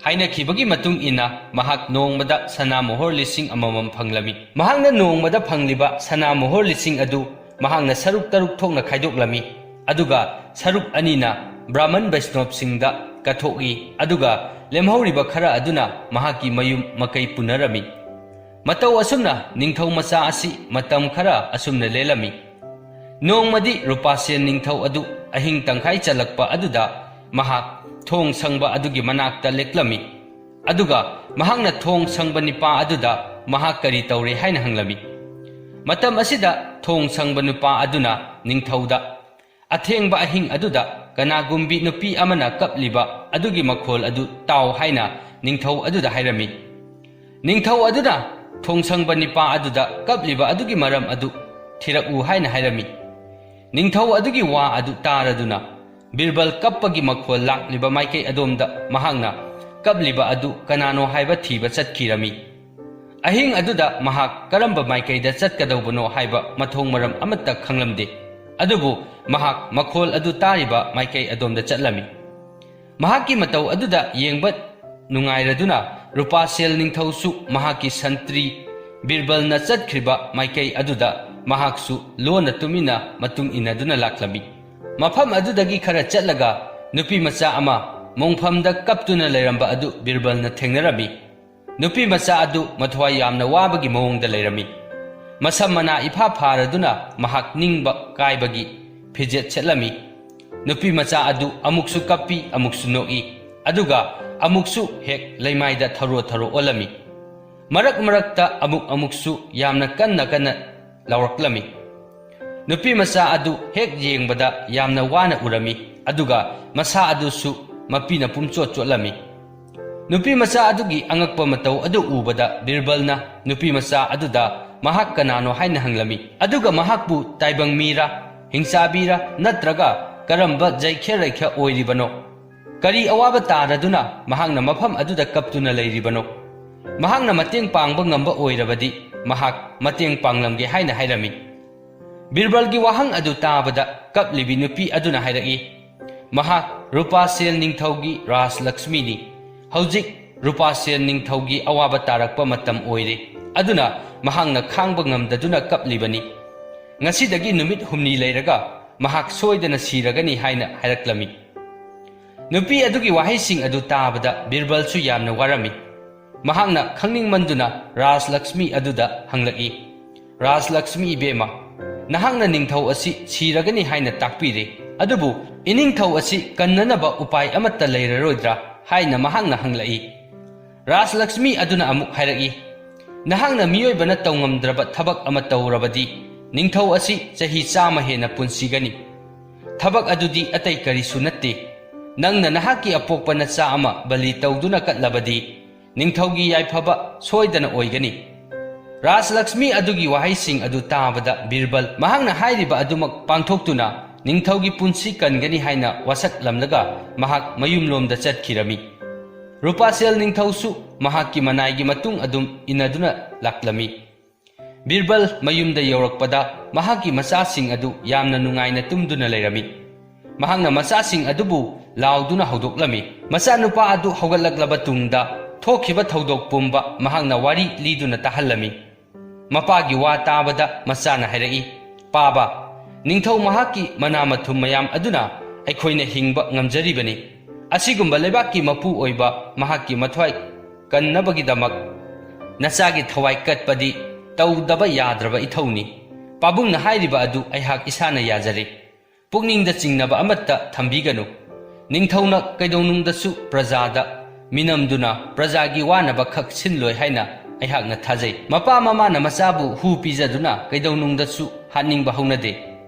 ꯍꯥꯏꯅꯈꯤꯕꯒꯤ ꯃꯇꯨꯡ ꯏꯟꯅ ꯃꯍꯥꯛ ꯅꯣꯡꯃꯗ ꯁꯅꯥ ꯃꯣꯍꯣꯔ ꯂꯤꯁꯤꯡ ꯑꯃꯃꯝ ꯐꯪꯂꯝꯃꯤ꯫ ꯃꯍꯥꯛꯅ ꯅꯣꯡꯃꯗ ꯐꯪꯂꯤꯕ ꯁꯅꯥ ꯃꯣꯍꯣꯔ ꯂꯤꯁꯤꯡ ꯑꯗꯨ ꯃꯍꯥꯛꯅ ꯁꯔꯨꯛ ꯇꯔꯨꯛ ꯊꯣꯛꯅ ꯈꯥꯏꯗꯣꯛꯂꯝꯃꯤ, ꯑꯗꯨꯒ ꯁꯔꯨꯛ ꯑꯅꯤꯅ ꯕ꯭ꯔꯥꯍꯃꯟ ꯕꯩꯁꯅꯣꯞꯁꯤꯡꯗ ꯀꯠꯊꯣꯛꯏ, ꯑꯗꯨꯒ ꯂꯦꯝꯍꯧꯔꯤꯕ ꯈꯔ ꯑꯗꯨꯅ ꯃꯍꯥꯛꯀꯤ ꯃꯌꯨꯝ ꯃꯀꯩ ꯄꯨꯅꯔꯝꯃꯤ꯫ ꯃꯇꯧ ꯑꯁꯨꯝꯅ ꯅꯤꯡꯊꯧ ꯃꯆꯥ ꯑꯁꯤ ꯃꯇꯝ ꯈꯔ ꯑꯁꯨꯝꯅ ꯂꯦꯜꯂꯝꯃꯤ꯫ ꯅꯣꯡꯃꯗꯤ ꯔꯨꯄꯥꯁꯦꯟ ꯅꯤꯡꯊꯧ ꯑꯗꯨ ꯑꯍꯤꯡ ꯇꯪꯈꯥꯏ ꯆꯜꯂꯛꯄ ꯑꯗꯨꯗ ꯃꯍꯥꯛ ꯊꯣꯡ ꯁꯪꯕ ꯑꯗꯨꯒꯤ ꯃꯅꯥꯛꯇ ꯂꯦꯛꯂꯝꯃꯤ꯫ ꯑꯗꯨꯒ ꯃꯍꯥꯛꯅ ꯊꯣꯡ ꯁꯪꯕ ꯅꯤꯄꯥ ꯑꯗꯨꯗ ꯃꯍꯥꯛ ꯀꯔꯤ ꯇꯧꯔꯦ ꯍꯥꯏꯅ ꯍꯪꯂꯝꯃꯤ꯫ ꯃꯇꯝ ꯑꯁꯤꯗ ꯊꯣꯡ ꯁꯪꯕ ꯅꯨꯄꯥ ꯑꯗꯨꯅ ꯅꯤꯡꯊꯧꯗ, "ꯑꯊꯦꯡꯕ ꯑꯍꯤꯡ ꯑꯗꯨꯗ ꯀꯅꯥꯒꯨꯝꯕꯤ ꯅꯨꯄꯤ ꯑꯃꯅ ꯀꯞꯂꯤꯕ ꯑꯗꯨꯒꯤ ꯃꯈꯣꯜ ꯑꯗꯨ ꯇꯥꯎ" ꯍꯥꯏꯅ ꯅꯤꯡꯊꯧ ꯑꯗꯨꯗ ꯍꯥꯏꯔꯝꯃꯤ꯫ ꯅꯤꯡꯊꯧ ꯑꯗꯨꯅ ꯊꯣꯡꯁꯪꯕ ꯅꯤꯄꯥ ꯑꯗꯨꯗ ꯀꯞꯂꯤꯕ ꯑꯗꯨꯒꯤ ꯃꯔꯝ ꯑꯗꯨ ꯊꯤꯔꯛꯎ ꯍꯥꯏꯅ ꯍꯥꯏꯔꯝꯃꯤ꯫ ꯅꯤꯡꯊꯧ ꯑꯗꯨꯒꯤ ꯋꯥ ꯑꯗꯨ ꯇꯥꯔꯗꯨꯅ ꯕꯤꯔꯕꯜ ꯀꯞꯄꯒꯤ ꯃꯈꯣꯜ ꯂꯥꯛꯂꯤꯕ ꯃꯥꯏꯀꯩ ꯑꯗꯣꯝꯗ ꯃꯍꯥꯛꯅ ꯀꯞꯂꯤꯕ ꯑꯗꯨ ꯀꯅꯥꯅꯣ ꯍꯥꯏꯕ ꯊꯤꯕ ꯆꯠꯈꯤꯔꯝꯃꯤ꯫ ꯑꯍꯤꯡ ꯑꯗꯨꯗ ꯃꯍꯥꯛ ꯀꯔꯝꯕ ꯃꯥꯏꯀꯩꯗ ꯆꯠꯀꯗꯧꯕꯅꯣ ꯍꯥꯏꯕ ꯃꯊꯣꯡ ꯃꯔꯝ ꯑꯃꯠꯇ ꯈꯪꯂꯝꯗꯦ꯫ ꯑꯗꯨꯕꯨ ꯃꯍꯥꯛ ꯃꯈꯣꯜ ꯑꯗꯨ ꯇꯥꯔꯤꯕ ꯃꯥꯏꯀꯩ ꯑꯗꯣꯝꯗ ꯆꯠꯂꯝꯃꯤ꯫ ꯃꯍꯥꯛꯀꯤ ꯃꯇꯧ ꯑꯗꯨꯗ ꯌꯦꯡꯕ ꯅꯨꯡꯉꯥꯏꯔꯗꯨꯅ ꯔꯨꯄꯥꯁꯦꯜ ꯅꯤꯡꯊꯧꯁꯨ ꯃꯍꯥꯛꯀꯤ ꯁꯟꯇ꯭ꯔꯤ ꯕꯤꯔꯕꯜꯅ ꯆꯠꯈ꯭ꯔꯤꯕ ꯃꯥꯏꯀꯩ ꯑꯗꯨꯗ ꯃꯍꯥꯛꯁꯨ ꯂꯣꯟꯅ ꯇꯨꯃꯤꯟꯅ ꯃꯇꯨꯡ ꯏꯟꯅꯗꯨꯅ ꯂꯥꯛꯂꯝꯃꯤ꯫ ꯃꯐꯝ ꯑꯗꯨꯗꯒꯤ ꯈꯔ ꯆꯠꯂꯒ ꯅꯨꯄꯤ ꯃꯆꯥ ꯑꯃ ꯃꯣꯡꯐꯝꯗ ꯀꯞꯇꯨꯅ ꯂꯩꯔꯝꯕ ꯑꯗꯨ ꯕꯤꯔꯕꯜꯅ ꯊꯦꯡꯅꯔꯝꯃꯤ꯫ ꯅꯨꯄꯤ ꯃꯆꯥ ꯑꯗꯨ ꯃꯊ꯭ꯋꯥꯏ ꯌꯥꯝꯅ ꯋꯥꯕꯒꯤ ꯃꯑꯣꯡꯗ ꯂꯩꯔꯝꯃꯤ꯫ ꯃꯁꯝ ꯃꯅꯥ ꯏꯐꯥ ꯐꯥꯔꯗꯨꯅ ꯃꯍꯥꯛ ꯅꯤꯡꯕ ꯀꯥꯏꯕꯒꯤ ꯐꯤꯖꯦꯠ ꯁꯦꯠꯂꯝꯃꯤ꯫ ꯅꯨꯄꯤ ꯃꯆꯥ ꯑꯗꯨ ꯑꯃꯨꯛꯁꯨ ꯀꯞꯄꯤ, ꯑꯃꯨꯛꯁꯨ ꯅꯣꯛꯏ, ꯑꯗꯨꯒ ꯑꯃꯨꯛꯁꯨ ꯍꯦꯛ ꯂꯩꯃꯥꯏꯗ ꯊꯔꯣ ꯊꯔꯣ ꯑꯣꯜꯂꯝꯃꯤ꯫ ꯃꯔꯛ ꯃꯔꯛꯇ ꯑꯃꯨꯛ ꯑꯃꯨꯛꯁꯨ ꯌꯥꯝꯅ ꯀꯟꯅ ꯀꯟꯅ ꯂꯥꯎꯔꯛꯂꯝꯃꯤ꯫ ꯅꯨꯄꯤ ꯃꯆꯥ ꯑꯗꯨ ꯍꯦꯛ ꯌꯦꯡꯕꯗ ꯌꯥꯝꯅ ꯋꯥꯅ ꯎꯔꯝꯃꯤ, ꯑꯗꯨꯒ ꯃꯁꯥ ꯑꯗꯨꯁꯨ ꯃꯄꯤꯅ ꯄꯨꯝꯆꯣꯠ ꯆꯣꯠꯂꯝꯃꯤ꯫ ꯅꯨꯄꯤ ꯃꯆꯥ ꯑꯗꯨꯒꯤ ꯑꯉꯛꯄ ꯃꯇꯧ ꯑꯗꯨ ꯎꯕꯗ ꯕꯤꯔꯕꯜꯅ ꯅꯨꯄꯤ ꯃꯆꯥ ꯑꯗꯨꯗ ꯃꯍꯥꯛ ꯀꯅꯥꯅꯣ ꯍꯥꯏꯅ ꯍꯪꯂꯝꯃꯤ, ꯑꯗꯨꯒ ꯃꯍꯥꯛꯄꯨ ꯇꯥꯏꯕꯪ ꯃꯤꯔꯥ, ꯍꯤꯡꯆꯥꯕꯤꯔꯥ, ꯅꯠꯇ꯭ꯔꯒ ꯀꯔꯝꯕ ꯖꯩꯈ꯭ꯌ ꯔꯩꯈ꯭ꯌ ꯑꯣꯏꯔꯤꯕꯅꯣ? ꯀꯔꯤ ꯑꯋꯥꯕ ꯇꯥꯔꯗꯨꯅ ꯃꯍꯥꯛꯅ ꯃꯐꯝ ꯑꯗꯨꯗ ꯀꯞꯇꯨꯅ ꯂꯩꯔꯤꯕꯅꯣ? ꯃꯍꯥꯛꯅ ꯃꯇꯦꯡ ꯄꯥꯡꯕ ꯉꯝꯕ ꯑꯣꯏꯔꯕꯗꯤ ꯃꯍꯥꯛ ꯃꯇꯦꯡ ꯄꯥꯡꯂꯝꯒꯦ ꯍꯥꯏꯅ ꯍꯥꯏꯔꯝꯃꯤ꯫ ꯕꯤꯔꯕꯜꯒꯤ ꯋꯥꯍꯪ ꯑꯗꯨ ꯇꯥꯕꯗ ꯀꯞꯂꯤꯕꯤ ꯅꯨꯄꯤ ꯑꯗꯨꯅ ꯍꯥꯏꯔꯛꯏ, "ꯃꯍꯥꯛ ꯔꯨꯄꯥꯁꯦꯜ ꯅꯤꯡꯊꯧꯒꯤ ꯔꯥꯖꯂꯛꯁꯃꯤꯅꯤ꯫ ꯍꯧꯖꯤꯛ ꯔꯨꯄꯥꯁꯦꯜ ꯅꯤꯡꯊꯧꯒꯤ ꯑꯋꯥꯕ ꯇꯥꯔꯛꯄ ꯃꯇꯝ ꯑꯣꯏꯔꯦ, ꯑꯗꯨꯅ ꯃꯍꯥꯛꯅ ꯈꯥꯡꯕ ꯉꯝꯗꯗꯨꯅ ꯀꯞꯂꯤꯕꯅꯤ꯫ ꯉꯁꯤꯗꯒꯤ ꯅꯨꯃꯤꯠ ꯍꯨꯝꯅꯤ ꯂꯩꯔꯒ ꯃꯍꯥꯛ ꯁꯣꯏꯗꯅ ꯁꯤꯔꯒꯅꯤ" ꯍꯥꯏꯅ ꯍꯥꯏꯔꯛꯂꯝꯃꯤ꯫ ꯅꯨꯄꯤ ꯑꯗꯨꯒꯤ ꯋꯥꯍꯩꯁꯤꯡ ꯑꯗꯨ ꯇꯥꯕꯗ ꯕꯤꯔꯕꯜꯁꯨ ꯌꯥꯝꯅ ꯋꯥꯔꯝꯃꯤ꯫ ꯃꯍꯥꯛꯅ ꯈꯪꯅꯤꯡꯃꯟꯗꯨꯅ ꯔꯥꯖꯂꯛꯁꯃꯤ ꯑꯗꯨꯗ ꯍꯪꯂꯛꯏ, "ꯔꯥꯖꯂꯛꯁꯃꯤ ꯏꯕꯦꯝꯃ, ꯅꯍꯥꯛꯅ ꯅꯤꯡꯊꯧ ꯑꯁꯤ ꯁꯤꯔꯒꯅꯤ ꯍꯥꯏꯅ ꯇꯥꯛꯄꯤꯔꯦ, ꯑꯗꯨꯕꯨ ꯏꯅꯤꯡꯊꯧ ꯑꯁꯤ ꯀꯟꯅꯅꯕ ꯎꯄꯥꯏ ꯑꯃꯠꯇ ꯂꯩꯔꯔꯣꯏꯗ꯭ꯔꯥ?" ꯍꯥꯏꯅ ꯃꯍꯥꯛꯅ ꯍꯪꯂꯛꯏ꯫ ꯔꯥꯖꯂꯛꯁꯃꯤ ꯑꯗꯨꯅ ꯑꯃꯨꯛ ꯍꯥꯏꯔꯛꯏ, "ꯅꯍꯥꯛꯅ ꯃꯤꯑꯣꯏꯕꯅ ꯇꯧꯉꯝꯗ꯭ꯔꯕ ꯊꯕꯛ ꯑꯃ ꯇꯧꯔꯕꯗꯤ ꯅꯤꯡꯊꯧ ꯑꯁꯤ ꯆꯍꯤ ꯆꯥꯝꯃ ꯍꯦꯟꯅ ꯄꯨꯟꯁꯤꯒꯅꯤ꯫ ꯊꯕꯛ ꯑꯗꯨꯗꯤ ꯑꯇꯩ ꯀꯔꯤꯁꯨ ꯅꯠꯇꯦ꯫ ꯅꯪꯅ ꯅꯍꯥꯛꯀꯤ ꯑꯄꯣꯛꯄ ꯅꯆꯥ ꯑꯃ ꯕꯂꯤ ꯇꯧꯗꯨꯅ ꯀꯠꯂꯕꯗꯤ ꯅꯤꯡꯊꯧꯒꯤ ꯌꯥꯏꯐꯕ ꯁꯣꯏꯗꯅ ꯑꯣꯏꯒꯅꯤ꯫" ꯔꯥꯖꯂꯛꯁꯃꯤ ꯑꯗꯨꯒꯤ ꯋꯥꯍꯩꯁꯤꯡ ꯑꯗꯨ ꯇꯥꯕꯗ ꯕꯤꯔꯕꯜ ꯃꯍꯥꯛꯅ ꯍꯥꯏꯔꯤꯕ ꯑꯗꯨꯃꯛ ꯄꯥꯡꯊꯣꯛꯇꯨꯅ ꯅꯤꯡꯊꯧꯒꯤ ꯄꯨꯟꯁꯤ ꯀꯟꯒꯅꯤ ꯍꯥꯏꯅ ꯋꯥꯁꯛꯂꯝꯂꯒ ꯃꯍꯥꯛ ꯃꯌꯨꯝꯂꯣꯝꯗ ꯆꯠꯈꯤꯔꯝꯃꯤ꯫ ꯔꯨꯄꯥꯁꯦꯜ ꯅꯤꯡꯊꯧꯁꯨ ꯃꯍꯥꯛꯀꯤ ꯃꯅꯥꯏꯒꯤ ꯃꯇꯨꯡ ꯑꯗꯨꯝ ꯏꯟꯅꯗꯨꯅ ꯂꯥꯛꯂꯝꯃꯤ꯫ ꯕꯤꯔꯕꯜ ꯃꯌꯨꯝꯗ ꯌꯧꯔꯛꯄꯗ ꯃꯍꯥꯛꯀꯤ ꯃꯆꯥꯁꯤꯡ ꯑꯗꯨ ꯌꯥꯝꯅ ꯅꯨꯡꯉꯥꯏꯅ ꯇꯨꯝꯗꯨꯅ ꯂꯩꯔꯝꯃꯤ꯫ ꯃꯍꯥꯛꯅ ꯃꯆꯥꯁꯤꯡ ꯑꯗꯨꯕꯨ ꯂꯥꯎꯗꯨꯅ ꯍꯧꯗꯣꯛꯂꯝꯃꯤ꯫ ꯃꯆꯥꯅꯨꯄꯥ ꯑꯗꯨ ꯍꯧꯒꯠꯂꯛꯂꯕ ꯇꯨꯡꯗ ꯊꯣꯛꯈꯤꯕ ꯊꯧꯗꯣꯛ ꯄꯨꯝꯕ ꯃꯍꯥꯛꯅ ꯋꯥꯔꯤ ꯂꯤꯗꯨꯅ ꯇꯥꯍꯜꯂꯝꯃꯤ꯫ ꯃꯄꯥꯒꯤ ꯋꯥ ꯇꯥꯕꯗ ꯃꯆꯥꯅ ꯍꯥꯏꯔꯛꯏ, "ꯄꯥꯕ, ꯅꯤꯡꯊꯧ ꯃꯍꯥꯛꯀꯤ ꯃꯅꯥ ꯃꯊꯨꯝ ꯃꯌꯥꯝ ꯑꯗꯨꯅ ꯑꯩꯈꯣꯏꯅ ꯍꯤꯡꯕ ꯉꯝꯖꯔꯤꯕꯅꯤ꯫ ꯑꯁꯤꯒꯨꯝꯕ ꯂꯩꯕꯥꯛꯀꯤ ꯃꯄꯨ ꯑꯣꯏꯕ ꯃꯍꯥꯛꯀꯤ ꯃꯊ꯭ꯋꯥꯏ ꯀꯟꯅꯕꯒꯤꯗꯃꯛ ꯅꯆꯥꯒꯤ ꯊꯋꯥꯏ ꯀꯠꯄꯗꯤ ꯇꯧꯗꯕ ꯌꯥꯗ꯭ꯔꯕ ꯏꯊꯧꯅꯤ꯫ ꯄꯥꯕꯨꯡꯅ ꯍꯥꯏꯔꯤꯕ ꯑꯗꯨ ꯑꯩꯍꯥꯛ ꯏꯁꯥꯅ ꯌꯥꯖꯔꯦ꯫ ꯄꯨꯛꯅꯤꯡꯗ ꯆꯤꯡꯅꯕ ꯑꯃꯠꯇ ꯊꯝꯕꯤꯒꯅꯨ꯫ ꯅꯤꯡꯊꯧꯅ ꯀꯩꯗꯧꯅꯨꯡꯗꯁꯨ ꯄ꯭ꯔꯖꯥꯗ ꯃꯤꯅꯝꯗꯨꯅ ꯄ꯭ꯔꯖꯥꯒꯤ ꯋꯥꯅꯕ ꯈꯛ ꯁꯤꯟꯂꯣꯏ ꯍꯥꯏꯅ ꯑꯩꯍꯥꯛꯅ ꯊꯥꯖꯩ꯫ ꯃꯄꯥ ꯃꯃꯥꯅ ꯃꯆꯥꯕꯨ ꯍꯨ ꯄꯤꯖꯗꯨꯅ ꯀꯩꯗꯧꯅꯨꯡꯗꯁꯨ ꯍꯥꯠꯅꯤꯡꯕ ꯍꯧꯅꯗꯦ꯫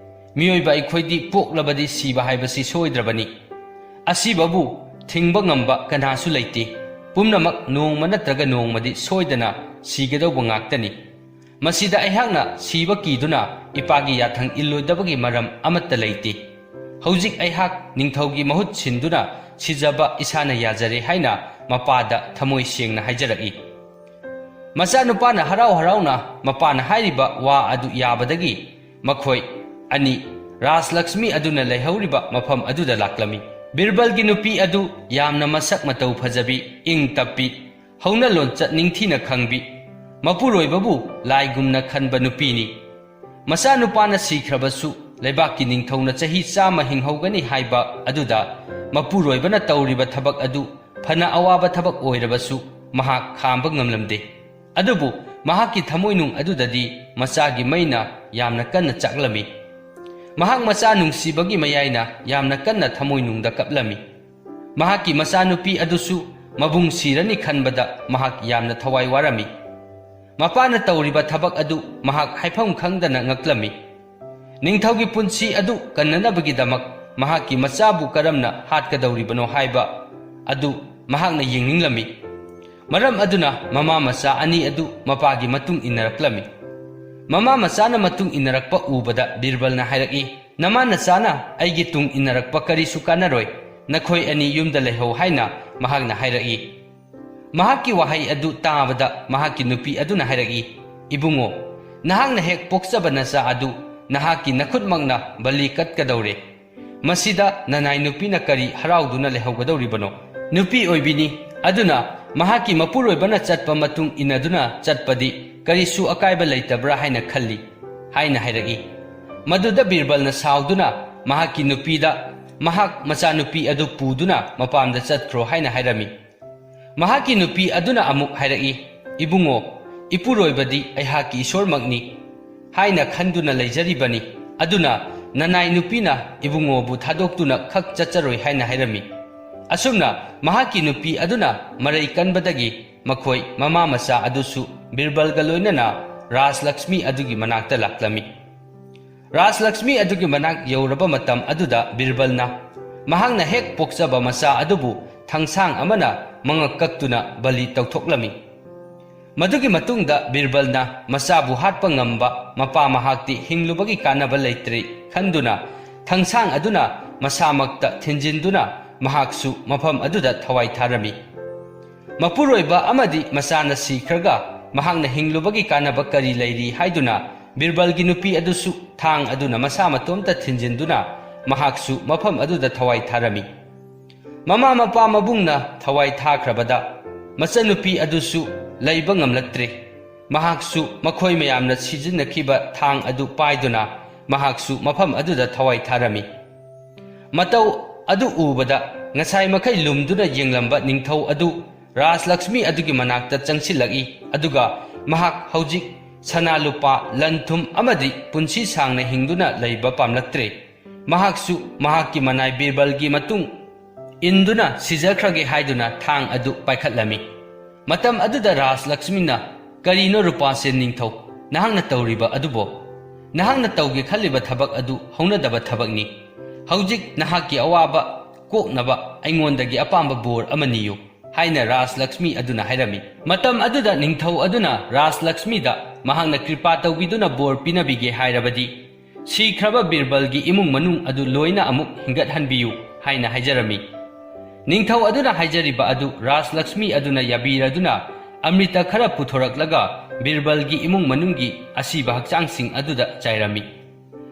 ꯃꯤꯑꯣꯏꯕ ꯑꯩꯈꯣꯏꯗꯤ ꯄꯣꯛꯂꯕꯗꯤ ꯁꯤꯕ ꯍꯥꯏꯕꯁꯤ ꯁꯣꯏꯗ꯭ꯔꯕꯅꯤ꯫ ꯑꯁꯤꯕꯕꯨ ꯊꯤꯡꯕ ꯉꯝꯕ ꯀꯅꯥꯁꯨ ꯂꯩꯇꯦ꯫ ꯄꯨꯝꯅꯃꯛ ꯅꯣꯡꯃ ꯅꯠꯇ꯭ꯔꯒ ꯅꯣꯡꯃꯗꯤ ꯁꯣꯏꯗꯅ ꯁꯤꯒꯗꯧꯕ ꯉꯥꯛꯇꯅꯤ꯫ ꯃꯁꯤꯗ ꯑꯩꯍꯥꯛꯅ ꯁꯤꯕ ꯀꯤꯗꯨꯅ ꯏꯄꯥꯒꯤ ꯌꯥꯊꯪ ꯏꯜꯂꯣꯏꯗꯕꯒꯤ ꯃꯔꯝ ꯑꯃꯠꯇ ꯂꯩꯇꯦ꯫ ꯍꯧꯖꯤꯛ ꯑꯩꯍꯥꯛ ꯅꯤꯡꯊꯧꯒꯤ ꯃꯍꯨꯠ ꯁꯤꯟꯗꯨꯅ ꯁꯤꯖꯕ ꯏꯁꯥꯅ ꯌꯥꯖꯔꯦ ꯍꯥꯏꯅ ꯃꯄꯥꯗ ꯊꯃꯣꯏ ꯁꯦꯡꯅ ꯍꯥꯏꯖꯔꯛꯏ꯫ ꯃꯆꯥꯅꯨꯄꯥꯅ ꯍꯔꯥꯎ ꯍꯔꯥꯎꯅ ꯃꯄꯥꯅ ꯍꯥꯏꯔꯤꯕ ꯋꯥ ꯑꯗꯨ ꯌꯥꯕꯗꯒꯤ ꯃꯈꯣꯏ ꯑꯅꯤ ꯔꯥꯖꯂꯛꯁꯃꯤ ꯑꯗꯨꯅ ꯂꯩꯍꯧꯔꯤꯕ ꯃꯐꯝ ꯑꯗꯨꯗ ꯂꯥꯛꯂꯝꯃꯤ꯫ ꯕꯤꯔꯕꯜꯒꯤ ꯅꯨꯄꯤ ꯑꯗꯨ ꯌꯥꯝꯅ ꯃꯁꯛ ꯃꯇꯧ ꯐꯖꯕꯤ, ꯏꯪ ꯇꯞꯄꯤ, ꯍꯧꯅ ꯂꯣꯟꯆꯠ ꯅꯤꯡꯊꯤꯅ ꯈꯪꯕꯤ, ꯃꯄꯨꯔꯣꯏꯕꯕꯨ ꯂꯥꯏꯒꯨꯝꯅ ꯈꯟꯕ ꯅꯨꯄꯤꯅꯤ꯫ ꯃꯆꯥꯅꯨꯄꯥꯅ ꯁꯤꯈ꯭ꯔꯕꯁꯨ ꯂꯩꯕꯥꯛꯀꯤ ꯅꯤꯡꯊꯧꯅ ꯆꯍꯤ ꯆꯥꯝꯃ ꯍꯤꯡꯍꯧꯒꯅꯤ ꯍꯥꯏꯕ ꯑꯗꯨꯗ ꯃꯄꯨꯔꯣꯏꯕꯅ ꯇꯧꯔꯤꯕ ꯊꯕꯛ ꯑꯗꯨ ꯐꯅ ꯑꯋꯥꯕ ꯊꯕꯛ ꯑꯣꯏꯔꯕꯁꯨ ꯃꯍꯥꯛ ꯈꯥꯝꯕ ꯉꯝꯂꯝꯗꯦ꯫ ꯑꯗꯨꯕꯨ ꯃꯍꯥꯛꯀꯤ ꯊꯃꯣꯏꯅꯨꯡ ꯑꯗꯨꯗꯗꯤ ꯃꯆꯥꯒꯤ ꯃꯩꯅ ꯌꯥꯝꯅ ꯀꯟꯅ ꯆꯥꯛꯂꯝꯃꯤ꯫ ꯃꯍꯥꯛ ꯃꯆꯥ ꯅꯨꯡꯁꯤꯕꯒꯤ ꯃꯌꯥꯏꯅ ꯌꯥꯝꯅ ꯀꯟꯅ ꯊꯃꯣꯏꯅꯨꯡꯗ ꯀꯞꯂꯝꯃꯤ꯫ ꯃꯍꯥꯛꯀꯤ ꯃꯆꯥꯅꯨꯄꯤ ꯑꯗꯨꯁꯨ ꯃꯕꯨꯡ ꯁꯤꯔꯅꯤ ꯈꯟꯕꯗ ꯃꯍꯥꯛ ꯌꯥꯝꯅ ꯊꯋꯥꯏ ꯋꯥꯔꯝꯃꯤ꯫ ꯃꯄꯥꯅ ꯇꯧꯔꯤꯕ ꯊꯕꯛ ꯑꯗꯨ ꯃꯍꯥꯛ ꯍꯥꯏꯐꯝ ꯈꯪꯗꯅ ꯉꯛꯂꯝꯃꯤ꯫ ꯅꯤꯡꯊꯧꯒꯤ ꯄꯨꯟꯁꯤ ꯑꯗꯨ ꯀꯟꯅꯅꯕꯒꯤꯗꯃꯛ ꯃꯍꯥꯛꯀꯤ ꯃꯆꯥꯕꯨ ꯀꯔꯝꯅ ꯍꯥꯠꯀꯗꯧꯔꯤꯕꯅꯣ ꯍꯥꯏꯕ ꯑꯗꯨ ꯃꯍꯥꯛꯅ ꯌꯦꯡꯅꯤꯡꯂꯝꯃꯤ꯫ ꯃꯔꯝ ꯑꯗꯨꯅ ꯃꯃꯥ ꯃꯆꯥ ꯑꯅꯤ ꯑꯗꯨ ꯃꯄꯥꯒꯤ ꯃꯇꯨꯡ ꯏꯟꯅꯔꯛꯂꯝꯃꯤ꯫ ꯃꯃꯥ ꯃꯆꯥꯅ ꯃꯇꯨꯡ ꯏꯟꯅꯔꯛꯄ ꯎꯕꯗ ꯕꯤꯔꯕꯜꯅ ꯍꯥꯏꯔꯛꯏ, "ꯅꯃꯥ ꯅꯆꯥꯅ ꯑꯩꯒꯤ ꯇꯨꯡ ꯏꯟꯅꯔꯛꯄ ꯀꯔꯤꯁꯨ ꯀꯥꯟꯅꯔꯣꯏ, ꯅꯈꯣꯏ ꯑꯅꯤ ꯌꯨꯝꯗ ꯂꯩꯍꯧ" ꯍꯥꯏꯅ ꯃꯍꯥꯛꯅ ꯍꯥꯏꯔꯛꯏ꯫ ꯃꯍꯥꯛꯀꯤ ꯋꯥꯍꯩ ꯑꯗꯨ ꯇꯥꯕꯗ ꯃꯍꯥꯛꯀꯤ ꯅꯨꯄꯤ ꯑꯗꯨꯅ ꯍꯥꯏꯔꯛꯏ, "ꯏꯕꯨꯡꯉꯣ, ꯅꯍꯥꯛꯅ ꯍꯦꯛ ꯄꯣꯛꯆꯕ ꯅꯆꯥ ꯑꯗꯨ ꯅꯍꯥꯛꯀꯤ ꯅꯈꯨꯠꯃꯛꯅ ꯕꯂꯤ ꯀꯠꯀꯗꯧꯔꯦ꯫ ꯃꯁꯤꯗ ꯅꯅꯥꯏ ꯅꯨꯄꯤꯅ ꯀꯔꯤ ꯍꯔꯥꯎꯗꯨꯅ ꯂꯩꯍꯧꯒꯗꯧꯔꯤꯕꯅꯣ?" ꯅꯨꯄꯤ ꯑꯣꯏꯕꯤꯅꯤ, ꯑꯗꯨꯅ ꯃꯍꯥꯛꯀꯤ ꯃꯄꯨꯔꯣꯏꯕꯅ ꯆꯠꯄ ꯃꯇꯨꯡ ꯏꯟꯅꯗꯨꯅ ꯆꯠꯄꯗꯤ ꯀꯔꯤꯁꯨ ꯑꯀꯥꯏꯕ ꯂꯩꯇꯕ꯭ꯔꯥ ꯍꯥꯏꯅ ꯈꯜꯂꯤ ꯍꯥꯏꯅ ꯍꯥꯏꯔꯛꯏ꯫ ꯃꯗꯨꯗ ꯕꯤꯔꯕꯜꯅ ꯁꯥꯎꯗꯨꯅ ꯃꯍꯥꯛꯀꯤ ꯅꯨꯄꯤꯗ ꯃꯍꯥꯛ ꯃꯆꯥꯅꯨꯄꯤ ꯑꯗꯨ ꯄꯨꯗꯨꯅ ꯃꯄꯥꯝꯗ ꯆꯠꯈ꯭ꯔꯣ ꯍꯥꯏꯅ ꯍꯥꯏꯔꯝꯃꯤ꯫ ꯃꯍꯥꯛꯀꯤ ꯅꯨꯄꯤ ꯑꯗꯨꯅ ꯑꯃꯨꯛ ꯍꯥꯏꯔꯛꯏ, "ꯏꯕꯨꯡꯉꯣ, "ꯏꯄꯨꯔꯣꯏꯕꯗꯤ ꯑꯩꯍꯥꯛꯀꯤ ꯏꯁꯣꯔꯃꯛꯅꯤ" ꯍꯥꯏꯅ ꯈꯟꯗꯨꯅ ꯂꯩꯖꯔꯤꯕꯅꯤ꯫ ꯑꯗꯨꯅ ꯅꯅꯥꯏ ꯅꯨꯄꯤꯅ ꯏꯕꯨꯡꯉꯣꯕꯨ ꯊꯥꯗꯣꯛꯇꯨꯅ ꯈꯛ ꯆꯠꯆꯔꯣꯏ ꯍꯥꯏꯅ ꯍꯥꯏꯔꯝꯃꯤ꯫ ꯑꯁꯨꯝꯅ ꯃꯍꯥꯛꯀꯤ ꯅꯨꯄꯤ ꯑꯗꯨꯅ ꯃꯔꯩ ꯀꯟꯕꯗꯒꯤ ꯃꯈꯣꯏ ꯃꯃꯥ ꯃꯆꯥ ꯑꯗꯨꯁꯨ ꯕꯤꯔꯕꯜꯒ ꯂꯣꯏꯅꯅ ꯔꯥꯖꯂꯛꯁꯃꯤ ꯑꯗꯨꯒꯤ ꯃꯅꯥꯛꯇ ꯂꯥꯛꯂꯝꯃꯤ꯫ ꯔꯥꯖꯂꯛꯁꯃꯤ ꯑꯗꯨꯒꯤ ꯃꯅꯥꯛ ꯌꯧꯔꯕ ꯃꯇꯝ ꯑꯗꯨꯗ ꯕꯤꯔꯕꯜꯅ ꯃꯍꯥꯛꯅ ꯍꯦꯛ ꯄꯣꯛꯆꯕ ꯃꯆꯥ ꯑꯗꯨꯕꯨ ꯊꯥꯡꯁꯥꯡ ꯑꯃꯅ ꯃꯉꯛ ꯀꯛꯇꯨꯅ ꯕꯂꯤ ꯇꯧꯊꯣꯛꯂꯝꯃꯤ꯫ ꯃꯗꯨꯒꯤ ꯃꯇꯨꯡꯗ ꯕꯤꯔꯕꯜꯅ ꯃꯆꯥꯕꯨ ꯍꯥꯠꯄ ꯉꯝꯕ ꯃꯄꯥ ꯃꯍꯥꯛꯇꯤ ꯍꯤꯡꯂꯨꯕꯒꯤ ꯀꯥꯟꯅꯕ ꯂꯩꯇ꯭ꯔꯦ ꯈꯟꯗꯨꯅ ꯊꯥꯡꯁꯥꯡ ꯑꯗꯨꯅ ꯃꯁꯥꯃꯛꯇ ꯊꯤꯟꯖꯤꯟꯗꯨꯅ ꯃꯍꯥꯛꯁꯨ ꯃꯐꯝ ꯑꯗꯨꯗ ꯊꯋꯥꯏ ꯊꯥꯔꯝꯃꯤ꯫ ꯃꯄꯨꯔꯣꯏꯕ ꯑꯃꯗꯤ ꯃꯆꯥꯅ ꯁꯤꯈ꯭ꯔꯒ ꯃꯍꯥꯛꯅ ꯍꯤꯡꯂꯨꯕꯒꯤ ꯀꯥꯟꯅꯕ ꯀꯔꯤ ꯂꯩꯔꯤ ꯍꯥꯏꯗꯨꯅ ꯕꯤꯔꯕꯜꯒꯤ ꯅꯨꯄꯤ ꯑꯗꯨꯁꯨ ꯊꯥꯡ ꯑꯗꯨꯅ ꯃꯁꯥ ꯃꯇꯣꯝꯇ ꯊꯤꯟꯖꯤꯟꯗꯨꯅ ꯃꯍꯥꯛꯁꯨ ꯃꯐꯝ ꯑꯗꯨꯗ ꯊꯋꯥꯏ ꯊꯥꯔꯝꯃꯤ꯫ ꯃꯃꯥ ꯃꯄꯥ ꯃꯕꯨꯡꯅ ꯊꯋꯥꯏ ꯊꯥꯈ꯭ꯔꯕꯗ ꯃꯆꯟꯅꯨꯄꯤ ꯑꯗꯨꯁꯨ ꯂꯩꯕ ꯉꯝꯂꯛꯇ꯭ꯔꯦ꯫ ꯃꯍꯥꯛꯁꯨ ꯃꯈꯣꯏ ꯃꯌꯥꯝꯅ ꯁꯤꯖꯤꯟꯅꯈꯤꯕ ꯊꯥꯡ ꯑꯗꯨ ꯄꯥꯏꯗꯨꯅ ꯃꯍꯥꯛꯁꯨ ꯃꯐꯝ ꯑꯗꯨꯗ ꯊꯋꯥꯏ ꯊꯥꯔꯝꯃꯤ꯫ ꯃꯇꯧ ꯑꯗꯨ ꯎꯕꯗ ꯉꯁꯥꯏ ꯃꯈꯩ ꯂꯨꯝꯗꯨꯅ ꯌꯦꯡꯂꯝꯕ ꯅꯤꯡꯊꯧ ꯑꯗꯨ ꯔꯥꯖꯂꯛꯁꯃꯤ ꯑꯗꯨꯒꯤ ꯃꯅꯥꯛꯇ ꯆꯪꯁꯤꯜꯂꯛꯏ, ꯑꯗꯨꯒ ꯃꯍꯥꯛ ꯍꯧꯖꯤꯛ ꯁꯅꯥ ꯂꯨꯄꯥ, ꯂꯟ ꯊꯨꯝ ꯑꯃꯗꯤ ꯄꯨꯟꯁꯤ ꯁꯥꯡꯅ ꯍꯤꯡꯗꯨꯅ ꯂꯩꯕ ꯄꯥꯝꯂꯛꯇ꯭ꯔꯦ꯫ ꯃꯍꯥꯛꯁꯨ ꯃꯍꯥꯛꯀꯤ ꯃꯅꯥꯏ ꯕꯤꯔꯕꯜꯒꯤ ꯃꯇꯨꯡ ꯏꯟꯗꯨꯅ ꯁꯤꯖꯈ꯭ꯔꯒꯦ ꯍꯥꯏꯗꯨꯅ ꯊꯥꯡ ꯑꯗꯨ ꯄꯥꯏꯈꯠꯂꯝꯃꯤ꯫ ꯃꯇꯝ ꯑꯗꯨꯗ ꯔꯥꯖꯂꯛꯁꯃꯤꯅ, "ꯀꯔꯤꯅꯣ ꯔꯨꯄꯥꯁꯦꯟ ꯅꯤꯡꯊꯧ, ꯅꯍꯥꯛꯅ ꯇꯧꯔꯤꯕ ꯑꯗꯨꯕꯣ? ꯅꯍꯥꯛꯅ ꯇꯧꯒꯦ ꯈꯜꯂꯤꯕ ꯊꯕꯛ ꯑꯗꯨ ꯍꯧꯅꯗꯕ ꯊꯕꯛꯅꯤ꯫ ꯍꯧꯖꯤꯛ ꯅꯍꯥꯛꯀꯤ ꯑꯋꯥꯕ ꯀꯣꯛꯅꯕ ꯑꯩꯉꯣꯟꯗꯒꯤ ꯑꯄꯥꯝꯕ ꯕꯣꯔ ꯑꯃ ꯅꯤꯌꯨ" ꯍꯥꯏꯅ ꯔꯥꯖꯂꯛꯁꯃꯤ ꯑꯗꯨꯅ ꯍꯥꯏꯔꯝꯃꯤ꯫ ꯃꯇꯝ ꯑꯗꯨꯗ ꯅꯤꯡꯊꯧ ꯑꯗꯨꯅ ꯔꯥꯖꯂꯛꯁꯃꯤꯗ ꯃꯍꯥꯛꯅ ꯀ꯭ꯔꯤꯄꯥ ꯇꯧꯕꯤꯗꯨꯅ ꯕꯣꯔ ꯄꯤꯅꯕꯤꯒꯦ ꯍꯥꯏꯔꯕꯗꯤ ꯁꯤꯈ꯭ꯔꯕ ꯕꯤꯔꯕꯜꯒꯤ ꯏꯃꯨꯡ ꯃꯅꯨꯡ ꯑꯗꯨ ꯂꯣꯏꯅ ꯑꯃꯨꯛ ꯍꯤꯡꯒꯠꯍꯟꯕꯤꯌꯨ ꯍꯥꯏꯅ ꯍꯥꯏꯖꯔꯝꯃꯤ꯫ ꯅꯤꯡꯊꯧ ꯑꯗꯨꯅ ꯍꯥꯏꯖꯔꯤꯕ ꯑꯗꯨ ꯔꯥꯖꯂꯛꯁꯃꯤ ꯑꯗꯨꯅ ꯌꯥꯕꯤꯔꯗꯨꯅ ꯑꯃ꯭ꯔꯤꯇ ꯈꯔ ꯄꯨꯊꯣꯔꯛꯂꯒ ꯕꯤꯔꯕꯜꯒꯤ ꯏꯃꯨꯡ ꯃꯅꯨꯡꯒꯤ ꯑꯁꯤꯕ ꯍꯛꯆꯥꯡꯁꯤꯡ ꯑꯗꯨꯗ ꯆꯥꯏꯔꯝꯃꯤ꯫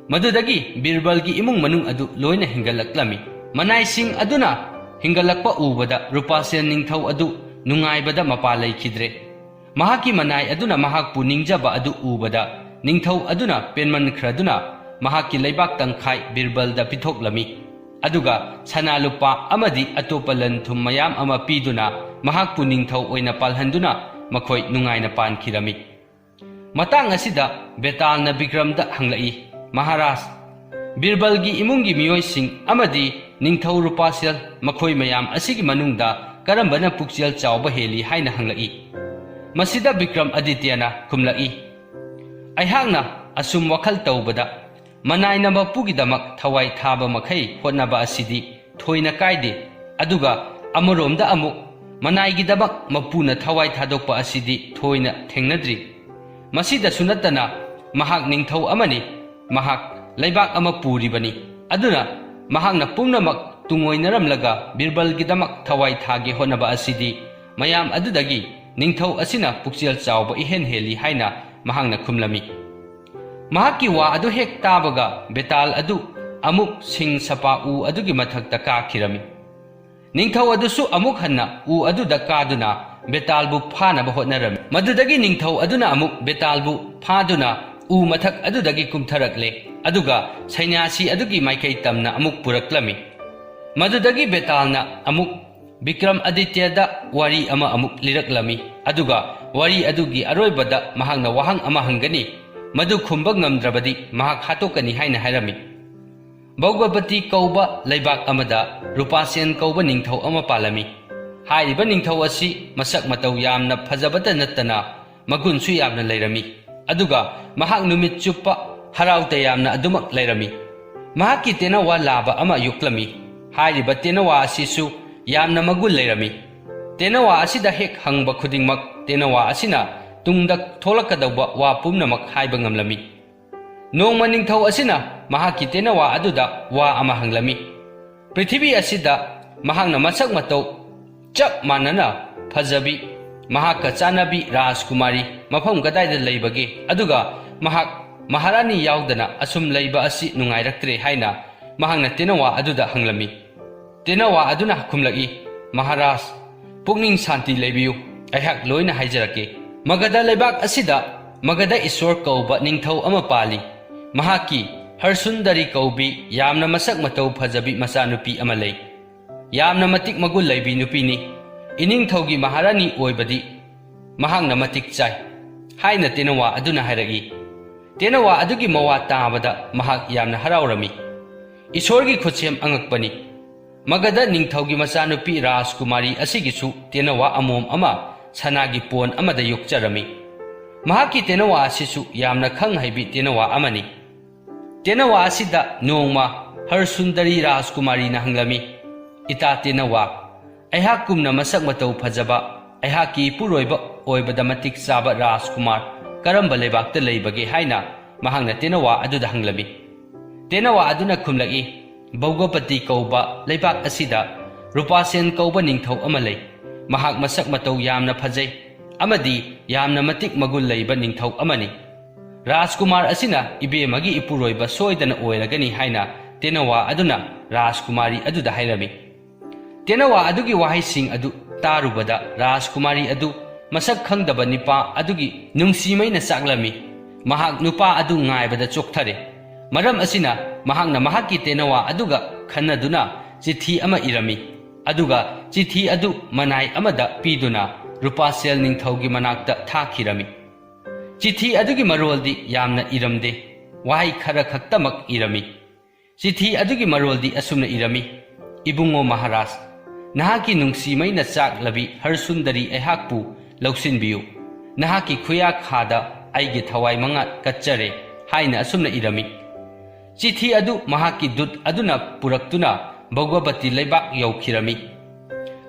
ꯃꯗꯨꯗꯒꯤ ꯕꯤꯔꯕꯜꯒꯤ ꯏꯃꯨꯡ ꯃꯅꯨꯡ ꯑꯗꯨ ꯂꯣꯏꯅ ꯍꯤꯡꯒꯠꯂꯛꯂꯝꯃꯤ꯫ ꯃꯅꯥꯏꯁꯤꯡ ꯑꯗꯨꯅ ꯍꯤꯡꯒꯠꯂꯛꯄ ꯎꯕꯗ ꯔꯨꯄꯥꯁꯦꯟ ꯅꯤꯡꯊꯧ ꯑꯗꯨ ꯅꯨꯡꯉꯥꯏꯕꯗ ꯃꯄꯥ ꯂꯩꯈꯤꯗ꯭ꯔꯦ꯫ ꯃꯍꯥꯛꯀꯤ ꯃꯅꯥꯏ ꯑꯗꯨꯅ ꯃꯍꯥꯛꯄꯨ ꯅꯤꯡꯖꯕ ꯑꯗꯨ ꯎꯕꯗ ꯅꯤꯡꯊꯧ ꯑꯗꯨꯅ ꯄꯦꯟꯃꯟꯈ꯭ꯔꯗꯨꯅ ꯃꯍꯥꯛꯀꯤ ꯂꯩꯕꯥꯛ ꯇꯪꯈꯥꯏ ꯕꯤꯔꯕꯜꯗ ꯄꯤꯊꯣꯛꯂꯝꯃꯤ꯫ ꯑꯗꯨꯒ ꯁꯅꯥ ꯂꯨꯄꯥ ꯑꯃꯗꯤ ꯑꯇꯣꯞꯄ ꯂꯟ ꯊꯨꯝ ꯃꯌꯥꯝ ꯑꯃ ꯄꯤꯗꯨꯅ ꯃꯍꯥꯛꯄꯨ ꯅꯤꯡꯊꯧ ꯑꯣꯏꯅ ꯄꯥꯜꯍꯟꯗꯨꯅ ꯃꯈꯣꯏ ꯅꯨꯡꯉꯥꯏꯅ ꯄꯥꯟꯈꯤꯔꯝꯃꯤ꯫ ꯃꯇꯥꯡ ꯑꯁꯤꯗ ꯕꯦꯇꯥꯜꯅ ꯕꯤꯀ꯭ꯔꯝꯗ ꯍꯪꯂꯛꯏ, "ꯃꯍꯥꯔꯥꯖ, ꯕꯤꯔꯕꯜꯒꯤ ꯏꯃꯨꯡꯒꯤ ꯃꯤꯑꯣꯏꯁꯤꯡ ꯑꯃꯗꯤ ꯅꯤꯡꯊꯧ ꯔꯨꯄꯥꯁꯦꯜ, ꯃꯈꯣꯏ ꯃꯌꯥꯝ ꯑꯁꯤꯒꯤ ꯃꯅꯨꯡꯗ ꯀꯔꯝꯕꯅ ꯄꯨꯛꯆꯦꯜ ꯆꯥꯎꯕ ꯍꯦꯜꯂꯤ?" ꯍꯥꯏꯅ ꯍꯪꯂꯛꯏ꯫ ꯃꯁꯤꯗ ꯕꯤꯀ꯭ꯔꯝ ꯑꯗꯤꯇ꯭ꯌꯅ ꯈꯨꯝꯂꯛꯏ, "ꯑꯩꯍꯥꯛꯅ ꯑꯁꯨꯝ ꯋꯥꯈꯜ ꯇꯧꯕꯗ, ꯃꯅꯥꯏꯅ ꯃꯄꯨꯒꯤꯗꯃꯛ ꯊꯋꯥꯏ ꯊꯥꯕ ꯃꯈꯩ ꯍꯣꯠꯅꯕ ꯑꯁꯤꯗꯤ ꯊꯣꯏꯅ ꯀꯥꯏꯗꯦ, ꯑꯗꯨꯒ ꯑꯃꯔꯣꯝꯗ ꯑꯃꯨꯛ ꯃꯅꯥꯏꯒꯤꯗꯃꯛ ꯃꯄꯨꯅ ꯊꯋꯥꯏ ꯊꯥꯗꯣꯛꯄ ꯑꯁꯤꯗꯤ ꯊꯣꯏꯅ ꯊꯦꯡꯅꯗ꯭ꯔꯤ꯫ ꯃꯁꯤꯗꯁꯨ ꯅꯠꯇꯅ, ꯃꯍꯥꯛ ꯅꯤꯡꯊꯧ ꯑꯃꯅꯤ, ꯃꯍꯥꯛ ꯂꯩꯕꯥꯛ ꯑꯃ ꯄꯨꯔꯤꯕꯅꯤ, ꯑꯗꯨꯅ ꯃꯍꯥꯛꯅ ꯄꯨꯝꯅꯃꯛ ꯇꯨꯡꯑꯣꯏꯅꯔꯝꯂꯒ ꯕꯤꯔꯕꯜꯒꯤꯗꯃꯛ ꯊꯋꯥꯏ ꯊꯥꯒꯦ ꯍꯣꯠꯅꯕ ꯑꯁꯤꯗꯤ ꯃꯌꯥꯝ ꯑꯗꯨꯗꯒꯤ ꯅꯤꯡꯊꯧ ꯑꯁꯤꯅ ꯄꯨꯛꯆꯦꯜ ꯆꯥꯎꯕ ꯏꯍꯦꯟ ꯍꯦꯜꯂꯤ" ꯍꯥꯏꯅ ꯃꯍꯥꯛꯅ ꯈꯨꯝꯂꯝꯃꯤ꯫ ꯃꯍꯥꯛꯀꯤ ꯋꯥ ꯑꯗꯨ ꯍꯦꯛ ꯇꯥꯕꯒ ꯕꯦꯇꯥꯜ ꯑꯗꯨ ꯑꯃꯨꯛ ꯁꯤꯡ ꯁꯄꯥ ꯎ ꯑꯗꯨꯒꯤ ꯃꯊꯛꯇ ꯀꯥꯈꯤꯔꯝꯃꯤ꯫ ꯅꯤꯡꯊꯧ ꯑꯗꯨꯁꯨ ꯑꯃꯨꯛ ꯍꯟꯅ ꯎ ꯑꯗꯨꯗ ꯀꯥꯗꯨꯅ ꯕꯦꯇꯥꯜꯕꯨ ꯐꯥꯅꯕ ꯍꯣꯠꯅꯔꯝꯃꯤ꯫ ꯃꯗꯨꯗꯒꯤ ꯅꯤꯡꯊꯧ ꯑꯗꯨꯅ ꯑꯃꯨꯛ ꯕꯦꯇꯥꯜꯕꯨ ꯐꯥꯗꯨꯅ ꯎ ꯃꯊꯛ ꯑꯗꯨꯗꯒꯤ ꯀꯨꯝꯊꯔꯛꯂꯦ, ꯑꯗꯨꯒ ꯁꯩꯅ꯭ꯌꯥꯁꯤ ꯑꯗꯨꯒꯤ ꯃꯥꯏꯀꯩ ꯇꯝꯅ ꯑꯃꯨꯛ ꯄꯨꯔꯛꯂꯝꯃꯤ꯫ ꯃꯗꯨꯗꯒꯤ ꯕꯦꯇꯥꯜꯅ ꯑꯃꯨꯛ ꯕꯤꯀ꯭ꯔꯝ ꯑꯗꯤꯇ꯭ꯌꯗ ꯋꯥꯔꯤ ꯑꯃ ꯑꯃꯨꯛ ꯂꯤꯔꯛꯂꯝꯃꯤ, ꯑꯗꯨꯒ ꯋꯥꯔꯤ ꯑꯗꯨꯒꯤ ꯑꯔꯣꯏꯕꯗ ꯃꯍꯥꯛꯅ ꯋꯥꯍꯪ ꯑꯃ ꯍꯪꯒꯅꯤ, ꯃꯗꯨ ꯈꯨꯝꯕ ꯉꯝꯗ꯭ꯔꯕꯗꯤ ꯃꯍꯥꯛ ꯍꯥꯠꯇꯣꯛꯀꯅꯤ ꯍꯥꯏꯅ ꯍꯥꯏꯔꯝꯃꯤ꯫ ꯚꯧꯒꯕꯇꯤ ꯀꯧꯕ ꯂꯩꯕꯥꯛ ꯑꯃꯗ ꯔꯨꯄꯥꯁꯦꯟ ꯀꯧꯕ ꯅꯤꯡꯊꯧ ꯑꯃ ꯄꯥꯜꯂꯝꯃꯤ꯫ ꯍꯥꯏꯔꯤꯕ ꯅꯤꯡꯊꯧ ꯑꯁꯤ ꯃꯁꯛ ꯃꯇꯧ ꯌꯥꯝꯅ ꯐꯖꯕꯇ ꯅꯠꯇꯅ ꯃꯒꯨꯟꯁꯨ ꯌꯥꯝꯅ ꯂꯩꯔꯝꯃꯤ꯫ ꯑꯗꯨꯒ ꯃꯍꯥꯛ ꯅꯨꯃꯤꯠ ꯆꯨꯞꯄ ꯍꯔꯥꯎ ꯇꯌꯥꯝꯅ ꯑꯗꯨꯃꯛ ꯂꯩꯔꯝꯃꯤ꯫ ꯃꯍꯥꯛꯀꯤ ꯇꯦꯅꯋꯥ ꯂꯥꯕ ꯑꯃ ꯌꯣꯛꯂꯝꯃꯤ꯫ ꯍꯥꯏꯔꯤꯕ ꯇꯦꯅꯋꯥ ꯑꯁꯤꯁꯨ ꯌꯥꯝꯅ ꯃꯒꯨꯟ ꯂꯩꯔꯝꯃꯤ꯫ ꯇꯦꯅꯋꯥ ꯑꯁꯤꯗ ꯍꯦꯛ ꯍꯪꯕ ꯈꯨꯗꯤꯡꯃꯛ ꯇꯦꯅꯋꯥ ꯑꯁꯤꯅ ꯇꯨꯡꯗ ꯊꯣꯛꯂꯛꯀꯗꯧꯕ ꯋꯥ ꯄꯨꯝꯅꯃꯛ ꯍꯥꯏꯕ ꯉꯝꯂꯝꯃꯤ꯫ ꯅꯣꯡꯃ ꯅꯤꯡꯊꯧ ꯑꯁꯤꯅ ꯃꯍꯥꯛꯀꯤ ꯇꯦꯅꯋꯥ ꯑꯗꯨꯗ ꯋꯥ ꯑꯃ ꯍꯪꯂꯝꯃꯤ꯫ ꯄ꯭ꯔꯤꯊꯤꯕꯤ ꯑꯁꯤꯗ ꯃꯍꯥꯛꯅ ꯃꯁꯛ ꯃꯇꯧ ꯆꯞ ꯃꯥꯟꯅꯅ ꯐꯖꯕꯤ, ꯃꯍꯥꯛꯀ ꯆꯥꯟꯅꯕꯤ ꯔꯥꯖꯀꯨꯃꯥꯔꯤ ꯃꯐꯝ ꯀꯗꯥꯏꯗ ꯂꯩꯕꯒꯦ? ꯑꯗꯨꯒ ꯃꯍꯥꯛ ꯃꯍꯥꯔꯥꯅꯤ ꯌꯥꯎꯗꯅ ꯑꯁꯨꯝ ꯂꯩꯕ ꯑꯁꯤ ꯅꯨꯡꯉꯥꯏꯔꯛꯇ꯭ꯔꯦ ꯍꯥꯏꯅ ꯃꯍꯥꯛꯅ ꯇꯦꯅꯋꯥ ꯑꯗꯨꯗ ꯍꯪꯂꯝꯃꯤ꯫ ꯇꯦꯅꯋꯥ ꯑꯗꯨꯅ ꯈꯨꯝꯂꯛꯏ, "ꯃꯍꯥꯔꯥꯖ, ꯄꯨꯛꯅꯤꯡ ꯁꯥꯟꯇꯤ ꯂꯩꯕꯤꯌꯨ, ꯑꯩꯍꯥꯛ ꯂꯣꯏꯅ ꯍꯥꯏꯖꯔꯛꯀꯦ꯫ ꯃꯒꯙ ꯂꯩꯕꯥꯛ ꯑꯁꯤꯗ ꯃꯒꯙ ꯏꯁꯣꯔ ꯀꯧꯕ ꯅꯤꯡꯊꯧ ꯑꯃ ꯄꯥꯜꯂꯤ꯫ ꯃꯍꯥꯛꯀꯤ ꯍꯔꯁꯨꯟꯗꯔꯤ ꯀꯧꯕꯤ ꯌꯥꯝꯅ ꯃꯁꯛ ꯃꯇꯧ ꯐꯖꯕꯤ ꯃꯆꯥꯅꯨꯄꯤ ꯑꯃ ꯂꯩ꯫ ꯌꯥꯝꯅ ꯃꯇꯤꯛ ꯃꯒꯨꯟ ꯂꯩꯕꯤ ꯅꯨꯄꯤꯅꯤ꯫ ꯏꯅꯤꯡꯊꯧꯒꯤ ꯃꯍꯥꯔꯥꯅꯤ ꯑꯣꯏꯕꯗꯤ ꯃꯍꯥꯛꯅ ꯃꯇꯤꯛ ꯆꯥꯏ ꯍꯥꯏꯅ ꯇꯦꯅꯋꯥ ꯑꯗꯨꯅ ꯍꯥꯏꯔꯛꯏ꯫ ꯇꯦꯅꯋꯥ ꯑꯗꯨꯒꯤ ꯃꯋꯥ ꯇꯥꯕꯗ ꯃꯍꯥꯛ ꯌꯥꯝꯅ ꯍꯔꯥꯎꯔꯝꯃꯤ꯫ ꯏꯁꯣꯔꯒꯤ ꯈꯨꯠꯁꯦꯝ ꯑꯉꯛꯄꯅꯤ꯫ ꯃꯒꯙ ꯅꯤꯡꯊꯧꯒꯤ ꯃꯆꯥꯅꯨꯄꯤ ꯔꯥꯖꯀꯨꯃꯥꯔꯤ ꯑꯁꯤꯒꯤꯁꯨ ꯇꯦꯅꯋꯥ ꯑꯃꯣꯝ ꯑꯃ ꯁꯅꯥꯒꯤ ꯄꯣꯟ ꯑꯃꯗ ꯌꯣꯛꯆꯔꯝꯃꯤ꯫ ꯃꯍꯥꯛꯀꯤ ꯇꯦꯅꯋꯥ ꯑꯁꯤꯁꯨ ꯌꯥꯝꯅ ꯈꯪ ꯍꯩꯕꯤ ꯇꯦꯅꯋꯥ ꯑꯃꯅꯤ꯫ ꯇꯦꯅꯋꯥ ꯑꯁꯤꯗ ꯅꯣꯡꯃ ꯍꯔꯁꯨꯟꯗꯔꯤ ꯔꯥꯖꯀꯨꯃꯥꯔꯤꯅ ꯍꯪꯂꯝꯃꯤ, "ꯏꯇꯥ ꯇꯦꯅꯋꯥ, ꯑꯩꯍꯥꯛꯀꯨꯝꯅ ꯃꯁꯛ ꯃꯇꯧ ꯐꯖꯕ ꯑꯩꯍꯥꯛꯀꯤ ꯏꯄꯨꯔꯣꯏꯕ ꯑꯣꯏꯕꯗ ꯃꯇꯤꯛ ꯆꯥꯕ ꯔꯥꯖꯀꯨꯃꯥꯔ ꯀꯔꯝꯕ ꯂꯩꯕꯥꯛꯇ ꯂꯩꯕꯒꯦ?" ꯍꯥꯏꯅ ꯃꯍꯥꯛꯅ ꯇꯦꯅꯋꯥ ꯑꯗꯨꯗ ꯍꯪꯂꯝꯃꯤ꯫ ꯇꯦꯅꯋꯥ ꯑꯗꯨꯅ ꯈꯨꯝꯂꯛꯏ, "ꯚꯧꯒꯄꯇꯤ ꯀꯧꯕ ꯂꯩꯕꯥꯛ ꯑꯁꯤꯗ ꯔꯨꯄꯥꯁꯦꯟ ꯀꯧꯕ ꯅꯤꯡꯊꯧ ꯑꯃ ꯂꯩ꯫ ꯃꯍꯥꯛ ꯃꯁꯛ ꯃꯇꯧ ꯌꯥꯝꯅ ꯐꯖꯩ ꯑꯃꯗꯤ ꯌꯥꯝꯅ ꯃꯇꯤꯛ ꯃꯒꯨꯟ ꯂꯩꯕ ꯅꯤꯡꯊꯧ ꯑꯃꯅꯤ꯫ ꯔꯥꯖꯀꯨꯃꯥꯔ ꯑꯁꯤꯅ ꯏꯕꯦꯝꯃꯒꯤ ꯏꯄꯨꯔꯣꯏꯕ ꯁꯣꯏꯗꯅ ꯑꯣꯏꯔꯒꯅꯤ" ꯍꯥꯏꯅ ꯇꯦꯅꯋꯥ ꯑꯗꯨꯅ ꯔꯥꯖꯀꯨꯃꯥꯔꯤ ꯑꯗꯨꯗ ꯍꯥꯏꯔꯝꯃꯤ꯫ ꯇꯦꯅꯋꯥ ꯑꯗꯨꯒꯤ ꯋꯥꯍꯩꯁꯤꯡ ꯑꯗꯨ ꯇꯥꯔꯨꯕꯗ ꯔꯥꯖꯀꯨꯃꯥꯔꯤ ꯑꯗꯨ ꯃꯁꯛ ꯈꯪꯗꯕ ꯅꯨꯄꯥ ꯑꯗꯨꯒꯤ ꯅꯨꯡꯁꯤꯃꯩꯅ ꯆꯥꯛꯂꯝꯃꯤ꯫ ꯃꯍꯥꯛ ꯅꯨꯄꯥ ꯑꯗꯨ ꯉꯥꯏꯕꯗ ꯆꯣꯛꯊꯔꯦ꯫ ꯃꯔꯝ ꯑꯁꯤꯅ ꯃꯍꯥꯛꯅ ꯃꯍꯥꯛꯀꯤ ꯇꯦꯅꯋꯥ ꯑꯗꯨꯒ ꯈꯟꯅꯗꯨꯅ ꯆꯤꯊꯤ ꯑꯃ ꯏꯔꯝꯃꯤ꯫ ꯑꯗꯨꯒ ꯆꯤꯊꯤ ꯑꯗꯨ ꯃꯅꯥꯏ ꯑꯃꯗ ꯄꯤꯗꯨꯅ ꯔꯨꯄꯥꯁꯦꯜ ꯅꯤꯡꯊꯧꯒꯤ ꯃꯅꯥꯛꯇ ꯊꯥꯈꯤꯔꯝꯃꯤ꯫ ꯆꯤꯊꯤ ꯑꯗꯨꯒꯤ ꯃꯔꯣꯜꯗꯤ ꯌꯥꯝꯅ ꯏꯔꯝꯗꯦ꯫ ꯋꯥꯍꯩ ꯈꯔ ꯈꯛꯇꯃꯛ ꯏꯔꯝꯃꯤ꯫ ꯆꯤꯊꯤ ꯑꯗꯨꯒꯤ ꯃꯔꯣꯜꯗꯤ ꯑꯁꯨꯝꯅ ꯏꯔꯝꯃꯤ, "ꯏꯕꯨꯡꯉꯣ ꯃꯍꯥꯔꯥꯖ, ꯅꯍꯥꯛꯀꯤ ꯅꯨꯡꯁꯤꯃꯩꯅ ꯆꯥꯛꯂꯕꯤ ꯍꯔꯁꯨꯟꯗꯔꯤ ꯑꯩꯍꯥꯛꯄꯨ ꯂꯧꯁꯤꯟꯕꯤꯌꯨ꯫ ꯅꯍꯥꯛꯀꯤ ꯈꯨꯌꯥꯈꯥꯗ ꯑꯩꯒꯤ ꯊꯋꯥꯏ ꯃꯉꯥ ꯀꯠꯆꯔꯦ" ꯍꯥꯏꯅ ꯑꯁꯨꯝꯅ ꯏꯔꯝꯃꯤ꯫ ꯆꯤꯊꯤ ꯑꯗꯨ ꯃꯍꯥꯛꯀꯤ ꯗꯨꯠ ꯑꯗꯨꯅ ꯄꯨꯔꯛꯇꯨꯅ ꯚꯧꯒꯕꯇꯤ ꯂꯩꯕꯥꯛ ꯌꯧꯈꯤꯔꯝꯃꯤ꯫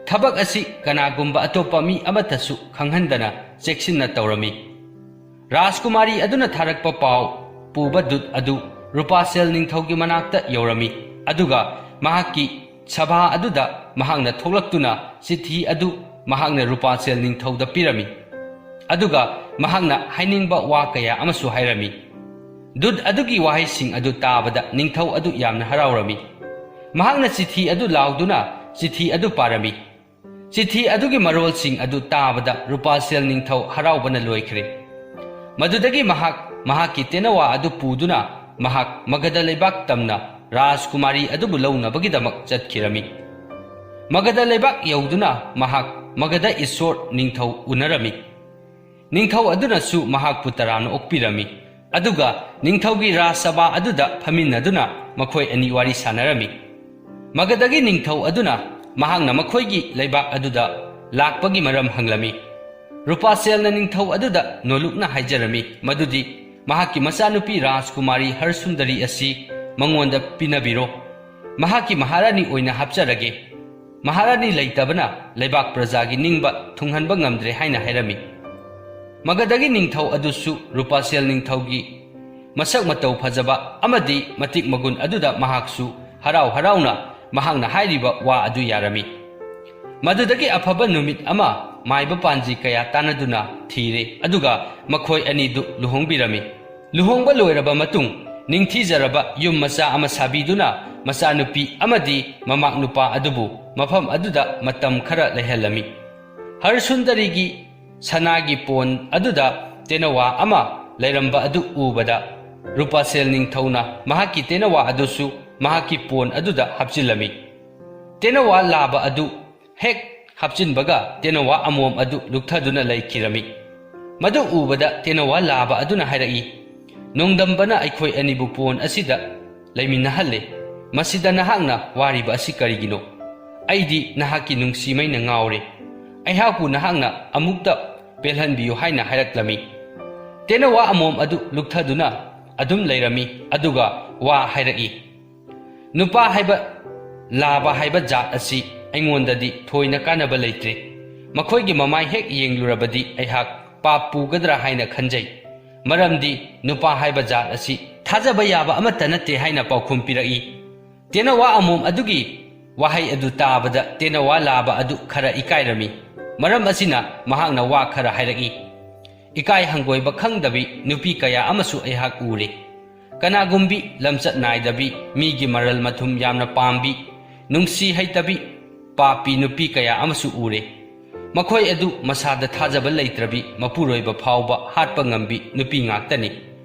ꯊꯕꯛ ꯑꯁꯤ ꯀꯅꯥꯒꯨꯝꯕ ꯑꯇꯣꯞꯄ ꯃꯤ ꯑꯃꯠꯇꯁꯨ ꯈꯪꯍꯟꯗꯅ ꯆꯦꯛꯁꯤꯟꯅ ꯇꯧꯔꯝꯃꯤ꯫ ꯔꯥꯖꯀꯨꯃꯥꯔꯤ ꯑꯗꯨꯅ ꯊꯥꯔꯛꯄ ꯄꯥꯎ ꯄꯨꯕ ꯗꯨꯠ ꯑꯗꯨ ꯔꯨꯄꯥꯁꯦꯜ ꯅꯤꯡꯊꯧꯒꯤ ꯃꯅꯥꯛꯇ ꯌꯧꯔꯝꯃꯤ, ꯑꯗꯨꯒ ꯃꯍꯥꯛꯀꯤ ꯁꯚꯥ ꯑꯗꯨꯗ ꯃꯍꯥꯛꯅ ꯊꯣꯛꯂꯛꯇꯨꯅ ꯆꯤꯊꯤ ꯑꯗꯨ ꯃꯍꯥꯛꯅ ꯔꯨꯄꯥꯁꯦꯜ ꯅꯤꯡꯊꯧꯗ ꯄꯤꯔꯝꯃꯤ꯫ ꯑꯗꯨꯒ ꯃꯍꯥꯛꯅ ꯍꯥꯏꯅꯤꯡꯕ ꯋꯥ ꯀꯌꯥ ꯑꯃꯁꯨ ꯍꯥꯏꯔꯝꯃꯤ꯫ ꯗꯨꯠ ꯑꯗꯨꯒꯤ ꯋꯥꯍꯩꯁꯤꯡ ꯑꯗꯨ ꯇꯥꯕꯗ ꯅꯤꯡꯊꯧ ꯑꯗꯨ ꯌꯥꯝꯅ ꯍꯔꯥꯎꯔꯝꯃꯤ꯫ ꯃꯍꯥꯛꯅ ꯆꯤꯊꯤ ꯑꯗꯨ ꯂꯥꯎꯗꯨꯅ ꯆꯤꯊꯤ ꯑꯗꯨ ꯄꯥꯔꯝꯃꯤ꯫ ꯆꯤꯊꯤ ꯑꯗꯨꯒꯤ ꯃꯔꯣꯜꯁꯤꯡ ꯑꯗꯨ ꯇꯥꯕꯗ ꯔꯨꯄꯥꯁꯦꯜ ꯅꯤꯡꯊꯧ ꯍꯔꯥꯎꯕꯅ ꯂꯣꯏꯈ꯭ꯔꯦ꯫ ꯃꯗꯨꯗꯒꯤ ꯃꯍꯥꯛ ꯃꯍꯥꯛꯀꯤ ꯇꯦꯅꯋꯥ ꯑꯗꯨ ꯄꯨꯗꯨꯅ ꯃꯍꯥꯛ ꯃꯒꯙ ꯂꯩꯕꯥꯛ ꯇꯝꯅ ꯔꯥꯖꯀꯨꯃꯥꯔꯤ ꯑꯗꯨꯕꯨ ꯂꯧꯅꯕꯒꯤꯗꯃꯛ ꯆꯠꯈꯤꯔꯝꯃꯤ꯫ ꯃꯒꯙ ꯂꯩꯕꯥꯛ ꯌꯧꯗꯨꯅ ꯃꯍꯥꯛ ꯃꯒꯙ ꯏꯁꯣꯔ ꯅꯤꯡꯊꯧ ꯎꯅꯔꯝꯃꯤ꯫ ꯅꯤꯡꯊꯧ ꯑꯗꯨꯅꯁꯨ ꯃꯍꯥꯛꯄꯨ ꯇꯔꯥꯝꯅ ꯑꯣꯛꯄꯤꯔꯝꯃꯤ꯫ ꯑꯗꯨꯒ ꯅꯤꯡꯊꯧꯒꯤ ꯔꯥꯖꯁꯚꯥ ꯑꯗꯨꯗ ꯐꯝꯃꯤꯟꯅꯗꯨꯅ ꯃꯈꯣꯏ ꯑꯅꯤ ꯋꯥꯔꯤ ꯁꯥꯟꯅꯔꯝꯃꯤ꯫ ꯃꯒꯙꯒꯤ ꯅꯤꯡꯊꯧ ꯑꯗꯨꯅ ꯃꯍꯥꯛꯅ ꯃꯈꯣꯏꯒꯤ ꯂꯩꯕꯥꯛ ꯑꯗꯨꯗ ꯂꯥꯛꯄꯒꯤ ꯃꯔꯝ ꯍꯪꯂꯝꯃꯤ꯫ ꯔꯨꯄꯥꯁꯦꯜꯅ ꯅꯤꯡꯊꯧ ꯑꯗꯨꯗ ꯅꯣꯂꯨꯛꯅ ꯍꯥꯏꯖꯔꯝꯃꯤ ꯃꯗꯨꯗꯤ ꯃꯍꯥꯛꯀꯤ ꯃꯆꯥꯅꯨꯄꯤ ꯔꯥꯖꯀꯨꯃꯥꯔꯤ ꯍꯔꯁꯨꯟꯗꯔꯤ ꯑꯁꯤ ꯃꯉꯣꯟꯗ ꯄꯤꯅꯕꯤꯔꯣ꯫ ꯃꯍꯥꯛꯀꯤ ꯃꯍꯥꯔꯥꯅꯤ ꯑꯣꯏꯅ ꯍꯥꯞꯆꯔꯒꯦ꯫ ꯃꯍꯥꯔꯥꯅꯤ ꯂꯩꯇꯕꯅ ꯂꯩꯕꯥꯛ ꯄ꯭ꯔꯖꯥꯒꯤ ꯅꯤꯡꯕ ꯊꯨꯡꯍꯟꯕ ꯉꯝꯗ꯭ꯔꯦ ꯍꯥꯏꯅ ꯍꯥꯏꯔꯝꯃꯤ꯫ ꯃꯒꯙꯒꯤ ꯅꯤꯡꯊꯧ ꯑꯗꯨꯁꯨ ꯔꯨꯄꯥꯁꯦꯜ ꯅꯤꯡꯊꯧꯒꯤ ꯃꯁꯛ ꯃꯇꯧ ꯐꯖꯕ ꯑꯃꯗꯤ ꯃꯇꯤꯛ ꯃꯒꯨꯟ ꯑꯗꯨꯗ ꯃꯍꯥꯛꯁꯨ ꯍꯔꯥꯎ ꯍꯔꯥꯎꯅ ꯃꯍꯥꯛꯅ ꯍꯥꯏꯔꯤꯕ ꯋꯥ ꯑꯗꯨ ꯌꯥꯔꯝꯃꯤ꯫ ꯃꯗꯨꯗꯒꯤ ꯑꯐꯕ ꯅꯨꯃꯤꯠ ꯑꯃ ꯃꯥꯏꯕ ꯄꯥꯟꯖꯤ ꯀꯌꯥ ꯇꯥꯟꯅꯗꯨꯅ ꯊꯤꯔꯦ, ꯑꯗꯨꯒ ꯃꯈꯣꯏ ꯑꯅꯤꯗꯨ ꯂꯨꯍꯣꯡꯕꯤꯔꯝꯃꯤ꯫ ꯂꯨꯍꯣꯡꯕ ꯂꯣꯏꯔꯕ ꯃꯇꯨꯡ, ꯅꯤꯡꯊꯤꯖꯔꯕ ꯌꯨꯝ ꯃꯆꯥ ꯑꯃ ꯁꯥꯕꯤꯗꯨꯅ ꯃꯆꯥꯅꯨꯄꯤ ꯑꯃꯗꯤ ꯃꯃꯥꯛ ꯅꯨꯄꯥ ꯑꯗꯨꯕꯨ ꯃꯐꯝ ꯑꯗꯨꯗ ꯃꯇꯝ ꯈꯔ ꯂꯩꯍꯜꯂꯝꯃꯤ꯫ ꯍꯔꯁꯨꯟꯗꯔꯤꯒꯤ ꯁꯅꯥꯒꯤ ꯄꯣꯟ ꯑꯗꯨꯗ ꯇꯦꯅꯋꯥ ꯑꯃ ꯂꯩꯔꯝꯕ ꯑꯗꯨ ꯎꯕꯗ, ꯔꯨꯄꯥꯁꯦꯜ ꯅꯤꯡꯊꯧꯅ ꯃꯍꯥꯛꯀꯤ ꯇꯦꯅꯋꯥ ꯑꯗꯨꯁꯨ ꯃꯍꯥꯛꯀꯤ ꯄꯣꯟ ꯑꯗꯨꯗ ꯍꯥꯞꯆꯤꯜꯂꯝꯃꯤ꯫ ꯇꯦꯅꯋꯥ ꯂꯥꯕ ꯑꯗꯨ ꯍꯦꯛ ꯍꯥꯞꯆꯤꯟꯕꯒ ꯇꯦꯅꯋꯥ ꯑꯃꯣꯝ ꯑꯗꯨ ꯂꯨꯞꯊꯗꯨꯅ ꯂꯩꯈꯤꯔꯝꯃꯤ꯫ ꯃꯗꯨ ꯎꯕꯗ ꯇꯦꯅꯋꯥ ꯂꯥꯕ ꯑꯗꯨꯅ ꯍꯥꯏꯔꯛꯏ, "ꯅꯣꯡꯗꯝꯕꯅ ꯑꯩꯈꯣꯏ ꯑꯅꯤꯕꯨ ꯄꯣꯟ ꯑꯁꯤꯗ ꯂꯩꯃꯤꯟꯅꯍꯜꯂꯦ꯫ ꯃꯁꯤꯗ ꯅꯍꯥꯛꯅ ꯋꯥꯔꯤꯕ ꯑꯁꯤ ꯀꯔꯤꯒꯤꯅꯣ? ꯑꯩꯗꯤ ꯅꯍꯥꯛꯀꯤ ꯅꯨꯡꯁꯤꯃꯩꯅ ꯉꯥꯎꯔꯦ꯫ ꯑꯩꯍꯥꯛꯄꯨ ꯅꯍꯥꯛꯅ ꯑꯃꯨꯛꯇ ꯄꯦꯜꯍꯟꯕꯤꯌꯨ" ꯍꯥꯏꯅ ꯍꯥꯏꯔꯛꯂꯝꯃꯤ꯫ ꯇꯦꯅꯋꯥ ꯑꯃꯣꯝ ꯑꯗꯨ ꯂꯨꯞꯊꯗꯨꯅ ꯑꯗꯨꯝ ꯂꯩꯔꯝꯃꯤ, ꯑꯗꯨꯒ ꯋꯥ ꯍꯥꯏꯔꯛꯏ, "ꯅꯨꯄꯥ ꯍꯥꯏꯕ, ꯂꯥꯕ ꯍꯥꯏꯕ ꯖꯥꯠ ꯑꯁꯤ ꯑꯩꯉꯣꯟꯗꯗꯤ ꯊꯣꯏꯅ ꯀꯥꯟꯅꯕ ꯂꯩꯇ꯭ꯔꯦ꯫ ꯃꯈꯣꯏꯒꯤ ꯃꯃꯥꯏ ꯍꯦꯛ ꯌꯦꯡꯂꯨꯔꯕꯗꯤ ꯑꯩꯍꯥꯛ ꯄꯥꯞ ꯄꯨꯒꯗ꯭ꯔꯥ ꯍꯥꯏꯅ ꯈꯟꯖꯩ꯫ ꯃꯔꯝꯗꯤ ꯅꯨꯄꯥ ꯍꯥꯏꯕ ꯖꯥꯠ ꯑꯁꯤ ꯊꯥꯖꯕ ꯌꯥꯕ ꯑꯃꯠꯇ ꯅꯠꯇꯦ" ꯍꯥꯏꯅ ꯄꯥꯎꯈꯨꯝ ꯄꯤꯔꯛꯏ꯫ ꯇꯦꯅꯋꯥ ꯑꯃꯣꯝ ꯑꯗꯨꯒꯤ ꯋꯥꯍꯩ ꯑꯗꯨ ꯇꯥꯕꯗ ꯇꯦꯅꯋꯥ ꯂꯥꯕ ꯑꯗꯨ ꯈꯔ ꯏꯀꯥꯏꯔꯝꯃꯤ꯫ ꯃꯔꯝ ꯑꯁꯤꯅ ꯃꯍꯥꯛꯅ ꯋꯥ ꯈꯔ ꯍꯥꯏꯔꯛꯏ꯫ "ꯏꯀꯥꯏ ꯍꯪꯒꯣꯏꯕ ꯈꯪꯗꯕꯤ ꯅꯨꯄꯤ ꯀꯌꯥ ꯑꯃꯁꯨ ꯑꯩꯍꯥꯛ ꯎꯔꯦ꯫ ꯀꯅꯥꯒꯨꯝꯕꯤ ꯂꯝꯆꯠ ꯅꯥꯏꯗꯕꯤ, ꯃꯤꯒꯤ ꯃꯔꯜ ꯃꯊꯨꯝ ꯌꯥꯝꯅ ꯄꯥꯝꯕꯤ, ꯅꯨꯡꯁꯤ ꯍꯩꯇꯕꯤ, ꯄꯥꯄꯤ ꯅꯨꯄꯤ ꯀꯌꯥ ꯑꯃꯁꯨ ꯎꯔꯦ꯫ ꯃꯈꯣꯏ ꯑꯗꯨ ꯃꯁꯥꯗ ꯊꯥꯖꯕ ꯂꯩꯇ꯭ꯔꯕꯤ, ꯃꯄꯨꯔꯣꯏꯕ ꯐꯥꯎꯕ ꯍꯥꯠꯄ ꯉꯝꯕꯤ ꯅꯨꯄꯤ ꯉꯥꯛꯇꯅꯤ꯫"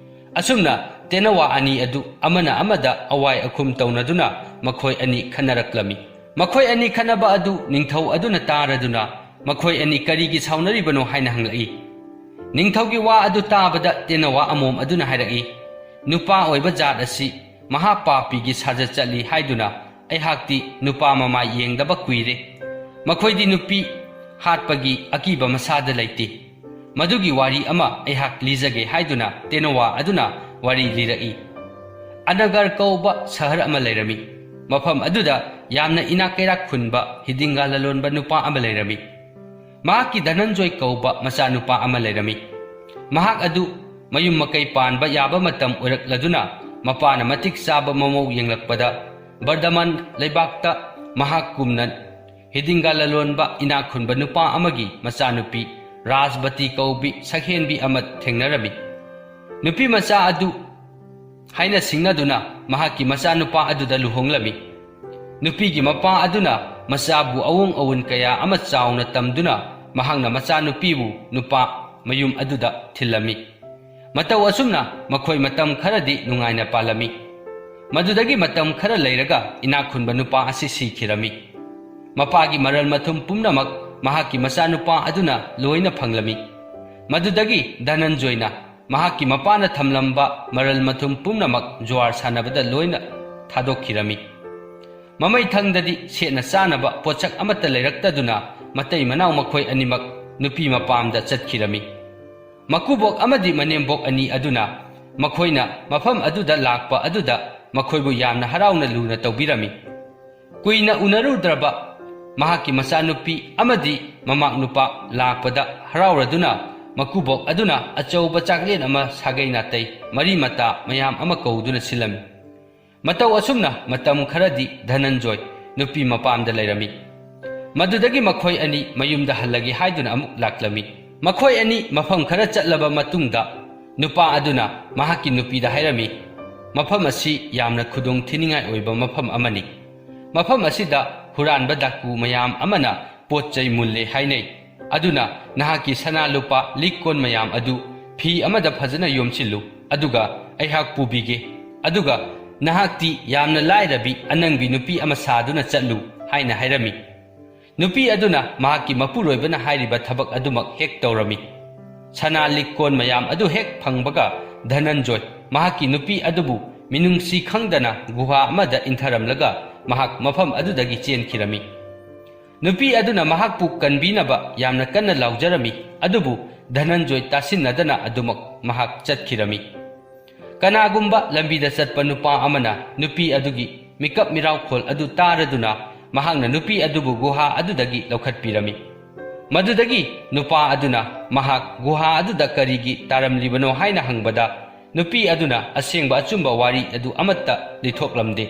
ꯑꯁꯨꯝꯅ ꯇꯦꯅꯋꯥ ꯑꯅꯤ ꯑꯗꯨ ꯑꯃꯅ ꯑꯃꯗ ꯑꯋꯥꯏ ꯑꯈꯨꯝ ꯇꯧꯅꯗꯨꯅ ꯃꯈꯣꯏ ꯑꯅꯤ ꯈꯟꯅꯔꯛꯂꯝꯃꯤ꯫ ꯃꯈꯣꯏ ꯑꯅꯤ ꯈꯟꯅꯕ ꯑꯗꯨ ꯅꯤꯡꯊꯧ ꯑꯗꯨꯅ ꯇꯥꯔꯗꯨꯅ, "ꯃꯈꯣꯏ ꯑꯅꯤ ꯀꯔꯤꯒꯤ ꯁꯥꯎꯅꯔꯤꯕꯅꯣ?" ꯍꯥꯏꯅ ꯍꯪꯂꯛꯏ꯫ ꯅꯤꯡꯊꯧꯒꯤ ꯋꯥ ꯑꯗꯨ ꯇꯥꯕꯗ ꯇꯦꯅꯋꯥ ꯑꯃꯣꯝ ꯑꯗꯨꯅ ꯍꯥꯏꯔꯛꯏ, "ꯅꯨꯄꯥ ꯑꯣꯏꯕ ꯖꯥꯠ ꯑꯁꯤ ꯃꯍꯥ ꯄꯥꯄꯤꯒꯤ ꯁꯥꯖꯠ ꯆꯠꯂꯤ ꯍꯥꯏꯗꯨꯅ ꯑꯩꯍꯥꯛꯇꯤ ꯅꯨꯄꯥ ꯃꯃꯥꯏ ꯌꯦꯡꯗꯕ ꯀꯨꯏꯔꯦ꯫ ꯃꯈꯣꯏꯗꯤ ꯅꯨꯄꯤ ꯍꯥꯠꯄꯒꯤ ꯑꯀꯤꯕ ꯃꯁꯥꯗ ꯂꯩꯇꯦ꯫ ꯃꯗꯨꯒꯤ ꯋꯥꯔꯤ ꯑꯃ ꯑꯩꯍꯥꯛ ꯂꯤꯖꯒꯦ" ꯍꯥꯏꯗꯨꯅ ꯇꯦꯅꯋꯥ ꯑꯗꯨꯅ ꯋꯥꯔꯤ ꯂꯤꯔꯛꯏ꯫ ꯑꯅꯒꯔ ꯀꯧꯕ ꯁꯍꯔ ꯑꯃ ꯂꯩꯔꯝꯃꯤ꯫ ꯃꯐꯝ ꯑꯗꯨꯗ ꯌꯥꯝꯅ ꯏꯅꯥꯛ ꯀꯩꯔꯥꯛ ꯈꯨꯟꯕ ꯍꯤꯗꯤꯡꯒꯥ ꯂꯂꯣꯟꯕ ꯅꯨꯄꯥ ꯑꯃ ꯂꯩꯔꯝꯃꯤ꯫ ꯃꯍꯥꯛꯀꯤ ꯙꯅꯟꯖꯣꯏ ꯀꯧꯕ ꯃꯆꯥꯅꯨꯄꯥ ꯑꯃ ꯂꯩꯔꯝꯃꯤ꯫ ꯃꯍꯥꯛ ꯑꯗꯨ ꯃꯌꯨꯝ ꯃꯀꯩ ꯄꯥꯟꯕ ꯌꯥꯕ ꯃꯇꯝ ꯑꯣꯏꯔꯛꯂꯗꯨꯅ, ꯃꯄꯥꯅ ꯃꯇꯤꯛ ꯆꯥꯕ ꯃꯃꯧ ꯌꯦꯡꯂꯛꯄꯗ, ꯕꯔꯗꯃꯟ ꯂꯩꯕꯥꯛꯇ ꯃꯍꯥꯛꯀꯨꯝꯅ ꯍꯤꯗꯤꯡꯒꯥ ꯂꯂꯣꯟꯕ ꯏꯅꯥꯛ ꯈꯨꯟꯕ ꯅꯨꯄꯥ ꯑꯃꯒꯤ ꯃꯆꯥꯅꯨꯄꯤ ꯔꯥꯖꯕꯇꯤ ꯀꯧꯕꯤ ꯁꯛꯍꯦꯟꯕꯤ ꯑꯃ ꯊꯦꯡꯅꯔꯝꯃꯤ꯫ ꯅꯨꯄꯤ ꯃꯆꯥ ꯑꯗꯨ ꯍꯥꯏꯅ ꯁꯤꯡꯅꯗꯨꯅ ꯃꯍꯥꯛꯀꯤ ꯃꯆꯥꯅꯨꯄꯥ ꯑꯗꯨꯗ ꯂꯨꯍꯣꯡꯂꯝꯃꯤ꯫ ꯅꯨꯄꯤꯒꯤ ꯃꯄꯥ ꯑꯗꯨꯅ ꯃꯆꯥꯕꯨ ꯑꯋꯣꯡ ꯑꯋꯨꯟ ꯀꯌꯥ ꯑꯃ ꯆꯥꯎꯅ ꯇꯝꯗꯨꯅ ꯃꯍꯥꯛꯅ ꯃꯆꯥꯅꯨꯄꯤꯕꯨ ꯅꯨꯄꯥ ꯃꯌꯨꯝ ꯑꯗꯨꯗ ꯊꯤꯜꯂꯝꯃꯤ꯫ ꯃꯇꯧ ꯑꯁꯨꯝꯅ ꯃꯈꯣꯏ ꯃꯇꯝ ꯈꯔꯗꯤ ꯅꯨꯡꯉꯥꯏꯅ ꯄꯥꯜꯂꯝꯃꯤ꯫ ꯃꯗꯨꯗꯒꯤ ꯃꯇꯝ ꯈꯔ ꯂꯩꯔꯒ ꯏꯅꯥꯛ ꯈꯨꯟꯕ ꯅꯨꯄꯥ ꯑꯁꯤ ꯁꯤꯈꯤꯔꯝꯃꯤ꯫ ꯃꯄꯥꯒꯤ ꯃꯔꯜ ꯃꯊꯨꯝ ꯄꯨꯝꯅꯃꯛ ꯃꯍꯥꯛꯀꯤ ꯃꯆꯥꯅꯨꯄꯥ ꯑꯗꯨꯅ ꯂꯣꯏꯅ ꯐꯪꯂꯝꯃꯤ꯫ ꯃꯗꯨꯗꯒꯤ ꯙꯅꯟꯖꯣꯏꯅ ꯃꯍꯥꯛꯀꯤ ꯃꯄꯥꯅ ꯊꯝꯂꯝꯕ ꯃꯔꯜ ꯃꯊꯨꯝ ꯄꯨꯝꯅꯃꯛ ꯖꯨꯋꯥꯔ ꯁꯥꯟꯅꯕꯗ ꯂꯣꯏꯅ ꯊꯥꯗꯣꯛꯈꯤꯔꯝꯃꯤ꯫ ꯃꯃꯩꯊꯪꯗꯗꯤ ꯁꯦꯠꯅ ꯆꯥꯅꯕ ꯄꯣꯠꯁꯛ ꯑꯃꯠꯇ ꯂꯩꯔꯛꯇꯗꯨꯅ ꯃꯇꯩ ꯃꯅꯥꯎ ꯃꯈꯣꯏ ꯑꯅꯤꯃꯛ ꯅꯨꯄꯤ ꯃꯄꯥꯝꯗ ꯆꯠꯈꯤꯔꯝꯃꯤ꯫ ꯃꯀꯨꯕꯣꯛ ꯑꯃꯗꯤ ꯃꯅꯦꯝꯕꯣꯛ ꯑꯅꯤ ꯑꯗꯨꯅ ꯃꯈꯣꯏꯅ ꯃꯐꯝ ꯑꯗꯨꯗ ꯂꯥꯛꯄ ꯑꯗꯨꯗ ꯃꯈꯣꯏꯕꯨ ꯌꯥꯝꯅ ꯍꯔꯥꯎꯅ ꯂꯨꯅ ꯇꯧꯕꯤꯔꯝꯃꯤ꯫ ꯀꯨꯏꯅ ꯎꯅꯔꯨꯗ꯭ꯔꯕ ꯃꯍꯥꯛꯀꯤ ꯃꯆꯥꯅꯨꯄꯤ ꯑꯃꯗꯤ ꯃꯃꯥꯛ ꯅꯨꯄꯥ ꯂꯥꯛꯄꯗ ꯍꯔꯥꯎꯔꯗꯨꯅ ꯃꯀꯨꯕꯣꯛ ꯑꯗꯨꯅ ꯑꯆꯧꯕ ꯆꯥꯛꯂꯦꯟ ꯑꯃ, ꯁꯥꯒꯩ ꯅꯥꯇꯩ, ꯃꯔꯤ ꯃꯇꯥ ꯃꯌꯥꯝ ꯑꯃ ꯀꯧꯗꯨꯅ ꯁꯤꯜꯂꯝꯃꯤ꯫ ꯃꯇꯧ ꯑꯁꯨꯝꯅ ꯃꯇꯝ ꯈꯔꯗꯤ ꯙꯅꯟꯖꯣꯏ ꯅꯨꯄꯤ ꯃꯄꯥꯝꯗ ꯂꯩꯔꯝꯃꯤ꯫ ꯃꯗꯨꯗꯒꯤ ꯃꯈꯣꯏ ꯑꯅꯤ ꯃꯌꯨꯝꯗ ꯍꯜꯂꯒꯦ ꯍꯥꯏꯗꯨꯅ ꯑꯃꯨꯛ ꯂꯥꯛꯂꯝꯃꯤ꯫ ꯃꯈꯣꯏ ꯑꯅꯤ ꯃꯐꯝ ꯈꯔ ꯆꯠꯂꯕ ꯃꯇꯨꯡꯗ ꯅꯨꯄꯥ ꯑꯗꯨꯅ ꯃꯍꯥꯛꯀꯤ ꯅꯨꯄꯤꯗ ꯍꯥꯏꯔꯝꯃꯤ, "ꯃꯐꯝ ꯑꯁꯤ ꯌꯥꯝꯅ ꯈꯨꯗꯣꯡ ꯊꯤꯅꯤꯡꯉꯥꯏ ꯑꯣꯏꯕ ꯃꯐꯝ ꯑꯃꯅꯤ꯫ ꯃꯐꯝ ꯑꯁꯤꯗ ꯍꯨꯔꯥꯟꯕ ꯗꯥꯀꯨ ꯃꯌꯥꯝ ꯑꯃꯅ ꯄꯣꯠ ꯆꯩ ꯃꯨꯜꯂꯦ ꯍꯥꯏꯅꯩ꯫ ꯑꯗꯨꯅ ꯅꯍꯥꯛꯀꯤ ꯁꯅꯥ ꯂꯨꯄꯥ, ꯂꯤꯛ ꯀꯣꯟ ꯃꯌꯥꯝ ꯑꯗꯨ ꯐꯤ ꯑꯃꯗ ꯐꯖꯅ ꯌꯣꯝꯁꯤꯜꯂꯨ, ꯑꯗꯨꯒ ꯑꯩꯍꯥꯛ ꯄꯨꯕꯤꯒꯦ꯫ ꯑꯗꯨꯒ ꯅꯍꯥꯛꯇꯤ ꯌꯥꯝꯅ ꯂꯥꯏꯔꯕꯤ ꯑꯅꯪꯕꯤ ꯅꯨꯄꯤ ꯑꯃ ꯁꯥꯗꯨꯅ ꯆꯠꯂꯨ" ꯍꯥꯏꯅ ꯍꯥꯏꯔꯝꯃꯤ꯫ ꯅꯨꯄꯤ ꯑꯗꯨꯅ ꯃꯍꯥꯛꯀꯤ ꯃꯄꯨꯔꯣꯏꯕꯅ ꯍꯥꯏꯔꯤꯕ ꯊꯕꯛ ꯑꯗꯨꯃꯛ ꯍꯦꯛ ꯇꯧꯔꯝꯃꯤ꯫ ꯁꯅꯥ ꯂꯤꯛꯀꯣꯟ ꯃꯌꯥꯝ ꯑꯗꯨ ꯍꯦꯛ ꯐꯪꯕꯒ, ꯙꯅꯟꯖꯣꯏ ꯃꯍꯥꯛꯀꯤ ꯅꯨꯄꯤ ꯑꯗꯨꯕꯨ ꯃꯤꯅꯨꯡꯁꯤ ꯈꯪꯗꯅ ꯒꯨꯍꯥ ꯑꯃꯗ ꯏꯟꯊꯔꯝꯂꯒ ꯃꯍꯥꯛ ꯃꯐꯝ ꯑꯗꯨꯗꯒꯤ ꯆꯦꯟꯈꯤꯔꯝꯃꯤ꯫ ꯅꯨꯄꯤ ꯑꯗꯨꯅ ꯃꯍꯥꯛꯄꯨ ꯀꯟꯕꯤꯅꯕ ꯌꯥꯝꯅ ꯀꯟꯅ ꯂꯥꯎꯖꯔꯝꯃꯤ, ꯑꯗꯨꯕꯨ ꯙꯅꯟꯖꯣꯏ ꯇꯥꯁꯤꯟꯅꯗꯅ ꯑꯗꯨꯃꯛ ꯃꯍꯥꯛ ꯆꯠꯈꯤꯔꯝꯃꯤ꯫ ꯀꯅꯥꯒꯨꯝꯕ ꯂꯝꯕꯤꯗ ꯆꯠꯄ ꯅꯨꯄꯥ ꯑꯃꯅ ꯅꯨꯄꯤ ꯑꯗꯨꯒꯤ ꯃꯤꯀꯞ ꯃꯤꯔꯥꯎꯈꯣꯜ ꯑꯗꯨ ꯇꯥꯔꯗꯨꯅ ꯃꯍꯥꯛꯅ ꯅꯨꯄꯤ ꯑꯗꯨꯕꯨ ꯒꯨꯍꯥ ꯑꯗꯨꯗꯒꯤ ꯂꯧꯈꯠꯄꯤꯔꯝꯃꯤ꯫ ꯃꯗꯨꯗꯒꯤ ꯅꯨꯄꯥ ꯑꯗꯨꯅ ꯃꯍꯥꯛ ꯒꯨꯍꯥ ꯑꯗꯨꯗ ꯀꯔꯤꯒꯤ ꯇꯥꯔꯝꯂꯤꯕꯅꯣ ꯍꯥꯏꯅ ꯍꯪꯕꯗ, ꯅꯨꯄꯤ ꯑꯗꯨꯅ ꯑꯁꯦꯡꯕ ꯑꯆꯨꯝꯕ ꯋꯥꯔꯤ ꯑꯗꯨ ꯑꯃꯠꯇ ꯂꯤꯊꯣꯛꯂꯝꯗꯦ꯫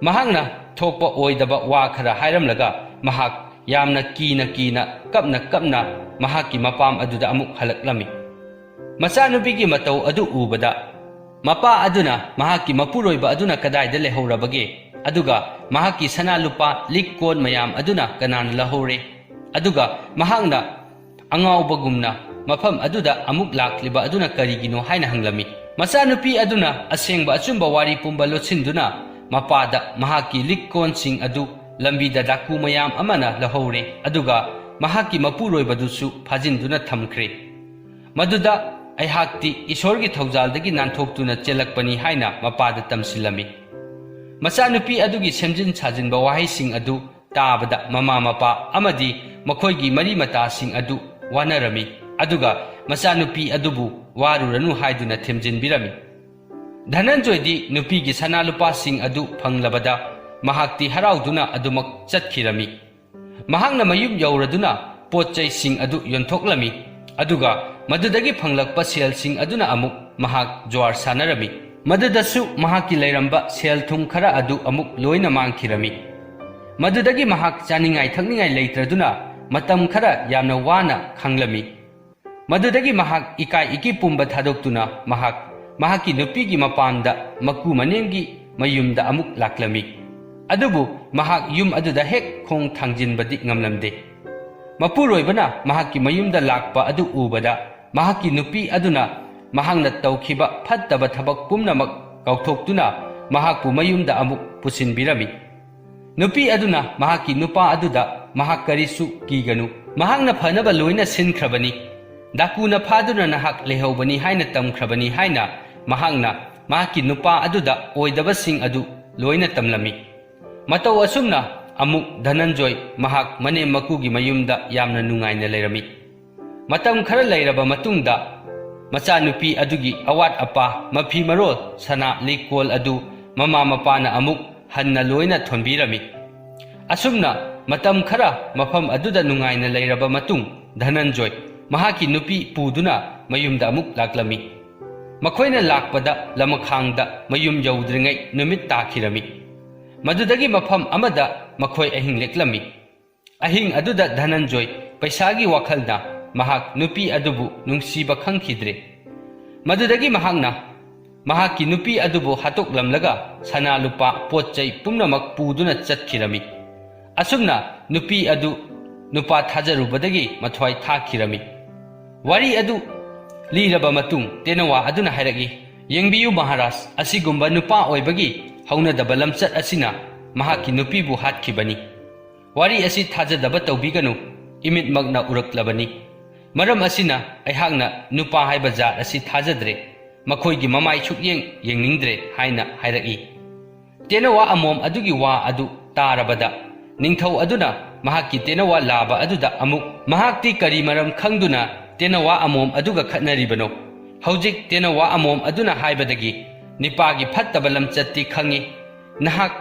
ꯃꯍꯥꯛꯅ ꯊꯣꯛꯄ ꯑꯣꯏꯗꯕ ꯋꯥ ꯈꯔ ꯍꯥꯏꯔꯝꯂꯒ ꯃꯍꯥꯛ ꯌꯥꯝꯅ ꯀꯤꯅ ꯀꯤꯅ, ꯀꯞꯅ ꯀꯞꯅ ꯃꯍꯥꯛꯀꯤ ꯃꯄꯥꯝ ꯑꯗꯨꯗ ꯑꯃꯨꯛ ꯍꯜꯂꯛꯂꯝꯃꯤ꯫ ꯃꯆꯥꯅꯨꯄꯤꯒꯤ ꯃꯇꯧ ꯑꯗꯨ ꯎꯕꯗ, ꯃꯄꯥ ꯑꯗꯨꯅ ꯃꯍꯥꯛꯀꯤ ꯃꯄꯨꯔꯣꯏꯕ ꯑꯗꯨꯅ ꯀꯗꯥꯏꯗ ꯂꯩꯍꯧꯔꯕꯒꯦ? ꯑꯗꯨꯒ ꯃꯍꯥꯛꯀꯤ ꯁꯅꯥ ꯂꯨꯄꯥ ꯂꯤꯛ ꯀꯣꯟ ꯃꯌꯥꯝ ꯑꯗꯨꯅ ꯀꯅꯥꯅ ꯂꯧꯍꯧꯔꯦ? ꯑꯗꯨꯒ ꯃꯍꯥꯛꯅ ꯑꯉꯥꯎꯕꯒꯨꯝꯅ ꯃꯐꯝ ꯑꯗꯨꯗ ꯑꯃꯨꯛ ꯂꯥꯛꯂꯤꯕ ꯑꯗꯨꯅ ꯀꯔꯤꯒꯤꯅꯣ ꯍꯥꯏꯅ ꯍꯪꯂꯝꯃꯤ꯫ ꯃꯆꯥꯅꯨꯄꯤ ꯑꯗꯨꯅ ꯑꯁꯦꯡꯕ ꯑꯆꯨꯝꯕ ꯋꯥꯔꯤ ꯄꯨꯝꯕ ꯂꯣꯠꯁꯤꯟꯗꯨꯅ ꯃꯄꯥꯗ ꯃꯍꯥꯛꯀꯤ ꯂꯤꯛ ꯀꯣꯟꯁꯤꯡ ꯑꯗꯨ ꯂꯝꯕꯤꯗ ꯗꯥꯀꯨ ꯃꯌꯥꯝ ꯑꯃꯅ ꯂꯧꯍꯧꯔꯦ, ꯑꯗꯨꯒ ꯃꯍꯥꯛꯀꯤ ꯃꯄꯨꯔꯣꯏꯕꯗꯨꯁꯨ ꯐꯥꯖꯤꯟꯗꯨꯅ ꯊꯝꯈ꯭ꯔꯦ꯫ ꯃꯗꯨꯗ ꯑꯩꯍꯥꯛꯇꯤ ꯏꯁꯣꯔꯒꯤ ꯊꯧꯖꯥꯜꯗꯒꯤ ꯅꯥꯟꯊꯣꯛꯇꯨꯅ ꯆꯦꯜꯂꯛꯄꯅꯤ ꯍꯥꯏꯅ ꯃꯄꯥꯗ ꯇꯝꯁꯤꯜꯂꯝꯃꯤ꯫ ꯃꯆꯥꯅꯨꯄꯤ ꯑꯗꯨꯒꯤ ꯁꯦꯝꯖꯤꯟ ꯁꯥꯖꯤꯟꯕ ꯋꯥꯍꯩꯁꯤꯡ ꯑꯗꯨ ꯇꯥꯕꯗ ꯃꯃꯥ ꯃꯄꯥ ꯑꯃꯗꯤ ꯃꯈꯣꯏꯒꯤ ꯃꯔꯤ ꯃꯇꯥꯁꯤꯡ ꯑꯗꯨ ꯋꯥꯅꯔꯝꯃꯤ, ꯑꯗꯨꯒ ꯃꯆꯥꯅꯨꯄꯤ ꯑꯗꯨꯕꯨ ꯋꯥꯔꯨꯔꯅꯨ ꯍꯥꯏꯗꯨꯅ ꯊꯦꯝꯖꯤꯟꯕꯤꯔꯝꯃꯤ꯫ ꯙꯅꯟꯖꯣꯏꯗꯤ ꯅꯨꯄꯤꯒꯤ ꯁꯅꯥ ꯂꯨꯄꯥꯁꯤꯡ ꯑꯗꯨ ꯐꯪꯂꯕꯗ ꯃꯍꯥꯛꯇꯤ ꯍꯔꯥꯎꯗꯨꯅ ꯑꯗꯨꯃꯛ ꯆꯠꯈꯤꯔꯝꯃꯤ꯫ ꯃꯍꯥꯛꯅ ꯃꯌꯨꯝ ꯌꯧꯔꯗꯨꯅ ꯄꯣꯠ ꯆꯩꯁꯤꯡ ꯑꯗꯨ ꯌꯣꯟꯊꯣꯛꯂꯝꯃꯤ, ꯑꯗꯨꯒ ꯃꯗꯨꯗꯒꯤ ꯐꯪꯂꯛꯄ ꯁꯦꯜꯁꯤꯡ ꯑꯗꯨꯅ ꯑꯃꯨꯛ ꯃꯍꯥꯛ ꯖꯨꯋꯥꯔ ꯁꯥꯟꯅꯔꯝꯃꯤ꯫ ꯃꯗꯨꯗꯁꯨ ꯃꯍꯥꯛꯀꯤ ꯂꯩꯔꯝꯕ ꯁꯦꯜ ꯊꯨꯝ ꯈꯔ ꯑꯗꯨ ꯑꯃꯨꯛ ꯂꯣꯏꯅ ꯃꯥꯡꯈꯤꯔꯝꯃꯤ꯫ ꯃꯗꯨꯗꯒꯤ ꯃꯍꯥꯛ ꯆꯥꯅꯤꯡꯉꯥꯏ ꯊꯛꯅꯤꯡꯉꯥꯏ ꯂꯩꯇ꯭ꯔꯗꯨꯅ ꯃꯇꯝ ꯈꯔ ꯌꯥꯝꯅ ꯋꯥꯅ ꯈꯥꯡꯂꯝꯃꯤ꯫ ꯃꯗꯨꯗꯒꯤ ꯃꯍꯥꯛ ꯏꯀꯥꯏ ꯏꯀꯤ ꯄꯨꯝꯕ ꯊꯥꯗꯣꯛꯇꯨꯅ ꯃꯍꯥꯛ ꯃꯍꯥꯛꯀꯤ ꯅꯨꯄꯤꯒꯤ ꯃꯄꯥꯝꯗ ꯃꯀꯨ ꯃꯅꯦꯝꯒꯤ ꯃꯌꯨꯝꯗ ꯑꯃꯨꯛ ꯂꯥꯛꯂꯝꯃꯤ꯫ ꯑꯗꯨꯕꯨ ꯃꯍꯥꯛ ꯌꯨꯝ ꯑꯗꯨꯗ ꯍꯦꯛ ꯈꯣꯡ ꯊꯥꯡꯖꯤꯟꯕꯗꯤ ꯉꯝꯂꯝꯗꯦ꯫ ꯃꯄꯨꯔꯣꯏꯕꯅ ꯃꯍꯥꯛꯀꯤ ꯃꯌꯨꯝꯗ ꯂꯥꯛꯄ ꯑꯗꯨ ꯎꯕꯗ ꯃꯍꯥꯛꯀꯤ ꯅꯨꯄꯤ ꯑꯗꯨꯅ ꯃꯍꯥꯛꯅ ꯇꯧꯈꯤꯕ ꯐꯠꯇꯕ ꯊꯕꯛ ꯄꯨꯝꯅꯃꯛ ꯀꯥꯎꯊꯣꯛꯇꯨꯅ ꯃꯍꯥꯛꯄꯨ ꯃꯌꯨꯝꯗ ꯑꯃꯨꯛ ꯄꯨꯁꯤꯟꯕꯤꯔꯝꯃꯤ꯫ ꯅꯨꯄꯤ ꯑꯗꯨꯅ ꯃꯍꯥꯛꯀꯤ ꯅꯨꯄꯥ ꯑꯗꯨꯗ, "ꯃꯍꯥꯛ ꯀꯔꯤꯁꯨ ꯀꯤꯒꯅꯨ, ꯃꯍꯥꯛꯅ ꯐꯅꯕ ꯂꯣꯏꯅ ꯁꯤꯟꯈ꯭ꯔꯕꯅꯤ꯫ ꯗꯥꯀꯨꯅ ꯐꯥꯗꯨꯅ ꯅꯍꯥꯛ ꯂꯩꯍꯧꯕꯅꯤ ꯍꯥꯏꯅ ꯇꯝꯈ꯭ꯔꯕꯅꯤ ꯍꯥꯏꯅ ꯃꯍꯥꯛꯅ ꯃꯍꯥꯛꯀꯤ ꯅꯨꯄꯥ ꯑꯗꯨꯗ ꯑꯣꯏꯗꯕꯁꯤꯡ ꯑꯗꯨ ꯂꯣꯏꯅ ꯇꯝꯂꯝꯃꯤ꯫ ꯃꯇꯧ ꯑꯁꯨꯝꯅ ꯑꯃꯨꯛ ꯙꯅꯟꯖꯣꯏ ꯃꯍꯥꯛ ꯃꯅꯦꯝ ꯃꯀꯨꯒꯤ ꯃꯌꯨꯝꯗ ꯌꯥꯝꯅ ꯅꯨꯡꯉꯥꯏꯅ ꯂꯩꯔꯝꯃꯤ꯫ ꯃꯇꯝ ꯈꯔ ꯂꯩꯔꯕ ꯃꯇꯨꯡꯗ ꯃꯆꯥꯅꯨꯄꯤ ꯑꯗꯨꯒꯤ ꯑꯋꯥꯠ ꯑꯄꯥ, ꯃꯐꯤ ꯃꯔꯣꯜ, ꯁꯅꯥ ꯂꯤꯛꯀꯣꯜ ꯑꯗꯨ ꯃꯃꯥ ꯃꯄꯥꯅ ꯑꯃꯨꯛ ꯍꯟꯅ ꯂꯣꯏꯅ ꯊꯣꯟꯕꯤꯔꯝꯃꯤ꯫ ꯑꯁꯨꯝꯅ ꯃꯇꯝ ꯈꯔ ꯃꯐꯝ ꯑꯗꯨꯗ ꯅꯨꯡꯉꯥꯏꯅ ꯂꯩꯔꯕ ꯃꯇꯨꯡ, ꯙꯅꯟꯖꯣꯏ ꯃꯍꯥꯛꯀꯤ ꯅꯨꯄꯤ ꯄꯨꯗꯨꯅ ꯃꯌꯨꯝꯗ ꯑꯃꯨꯛ ꯂꯥꯛꯂꯝꯃꯤ꯫ ꯃꯈꯣꯏꯅ ꯂꯥꯛꯄꯗ ꯂꯃꯈꯥꯡꯗ ꯃꯌꯨꯝ ꯌꯧꯗ꯭ꯔꯤꯉꯩ ꯅꯨꯃꯤꯠ ꯇꯥꯈꯤꯔꯝꯃꯤ꯫ ꯃꯗꯨꯗꯒꯤ ꯃꯐꯝ ꯑꯃꯗ ꯃꯈꯣꯏ ꯑꯍꯤꯡ ꯂꯦꯛꯂꯝꯃꯤ꯫ ꯑꯍꯤꯡ ꯑꯗꯨꯗ ꯙꯅꯟꯖꯣꯏ ꯄꯩꯁꯥꯒꯤ ꯋꯥꯈꯜꯅ ꯃꯍꯥꯛ ꯅꯨꯄꯤ ꯑꯗꯨꯕꯨ ꯅꯨꯡꯁꯤꯕ ꯈꯪꯈꯤꯗ꯭ꯔꯦ꯫ ꯃꯗꯨꯗꯒꯤ ꯃꯍꯥꯛꯅ ꯃꯍꯥꯛꯀꯤ ꯅꯨꯄꯤ ꯑꯗꯨꯕꯨ ꯍꯥꯠꯇꯣꯛꯂꯝꯂꯒ ꯁꯅꯥ ꯂꯨꯄꯥ ꯄꯣꯠ ꯆꯩ ꯄꯨꯝꯅꯃꯛ ꯄꯨꯗꯨꯅ ꯆꯠꯈꯤꯔꯝꯃꯤ꯫ ꯑꯁꯨꯝꯅ ꯅꯨꯄꯤ ꯑꯗꯨ ꯅꯨꯄꯥ ꯊꯥꯖꯔꯨꯕꯗꯒꯤ ꯃꯊ꯭ꯋꯥꯏ ꯊꯥꯈꯤꯔꯝꯃꯤ꯫ ꯋꯥꯔꯤ ꯑꯗꯨ ꯂꯤꯔꯕ ꯃꯇꯨꯡ ꯇꯦꯅꯋꯥ ꯑꯗꯨꯅ ꯍꯥꯏꯔꯛꯏ, "ꯌꯦꯡꯕꯤꯌꯨ ꯃꯍꯥꯔꯥꯖ, ꯑꯁꯤꯒꯨꯝꯕ ꯅꯨꯄꯥ ꯑꯣꯏꯕꯒꯤ ꯍꯧꯅꯗꯕ ꯂꯝꯆꯠ ꯑꯁꯤꯅ ꯃꯍꯥꯛꯀꯤ ꯅꯨꯄꯤꯕꯨ ꯍꯥꯠꯈꯤꯕꯅꯤ꯫ ꯋꯥꯔꯤ ꯑꯁꯤ ꯊꯥꯖꯗꯕ ꯇꯧꯕꯤꯒꯅꯨ, ꯏꯃꯤꯠꯃꯛꯅ ꯎꯔꯛꯂꯕꯅꯤ꯫ ꯃꯔꯝ ꯑꯁꯤꯅ ꯑꯩꯍꯥꯛꯅ ꯅꯨꯄꯥ ꯍꯥꯏꯕ ꯖꯥꯠ ꯑꯁꯤ ꯊꯥꯖꯗ꯭ꯔꯦ, ꯃꯈꯣꯏꯒꯤ ꯃꯃꯥꯏ ꯁꯨꯛꯌꯦꯡ ꯌꯦꯡꯅꯤꯡꯗ꯭ꯔꯦ" ꯍꯥꯏꯅ ꯍꯥꯏꯔꯛꯏ꯫ ꯇꯦꯅꯋꯥ ꯑꯃꯣꯝ ꯑꯗꯨꯒꯤ ꯋꯥ ꯑꯗꯨ ꯇꯥꯔꯕꯗ ꯅꯤꯡꯊꯧ ꯑꯗꯨꯅ ꯃꯍꯥꯛꯀꯤ ꯇꯦꯅꯋꯥ ꯂꯥꯕ ꯑꯗꯨꯗ ꯑꯃꯨꯛ, ꯃꯍꯥꯛꯇꯤ ꯀꯔꯤ ꯃꯔꯝ ꯈꯪꯗꯨꯅ ꯇꯦꯅꯋꯥ ꯑꯃꯣꯝ ꯑꯗꯨꯒ ꯈꯠꯅꯔꯤꯕꯅꯣ? ꯍꯧꯖꯤꯛ ꯇꯦꯅꯋꯥ ꯑꯃꯣꯝ ꯑꯗꯨꯅ ꯍꯥꯏꯕꯗꯒꯤ ꯅꯤꯄꯥꯒꯤ ꯐꯠꯇꯕ ꯂꯝꯆꯠꯇꯤ ꯈꯪꯏ꯫ ꯅꯍꯥꯛ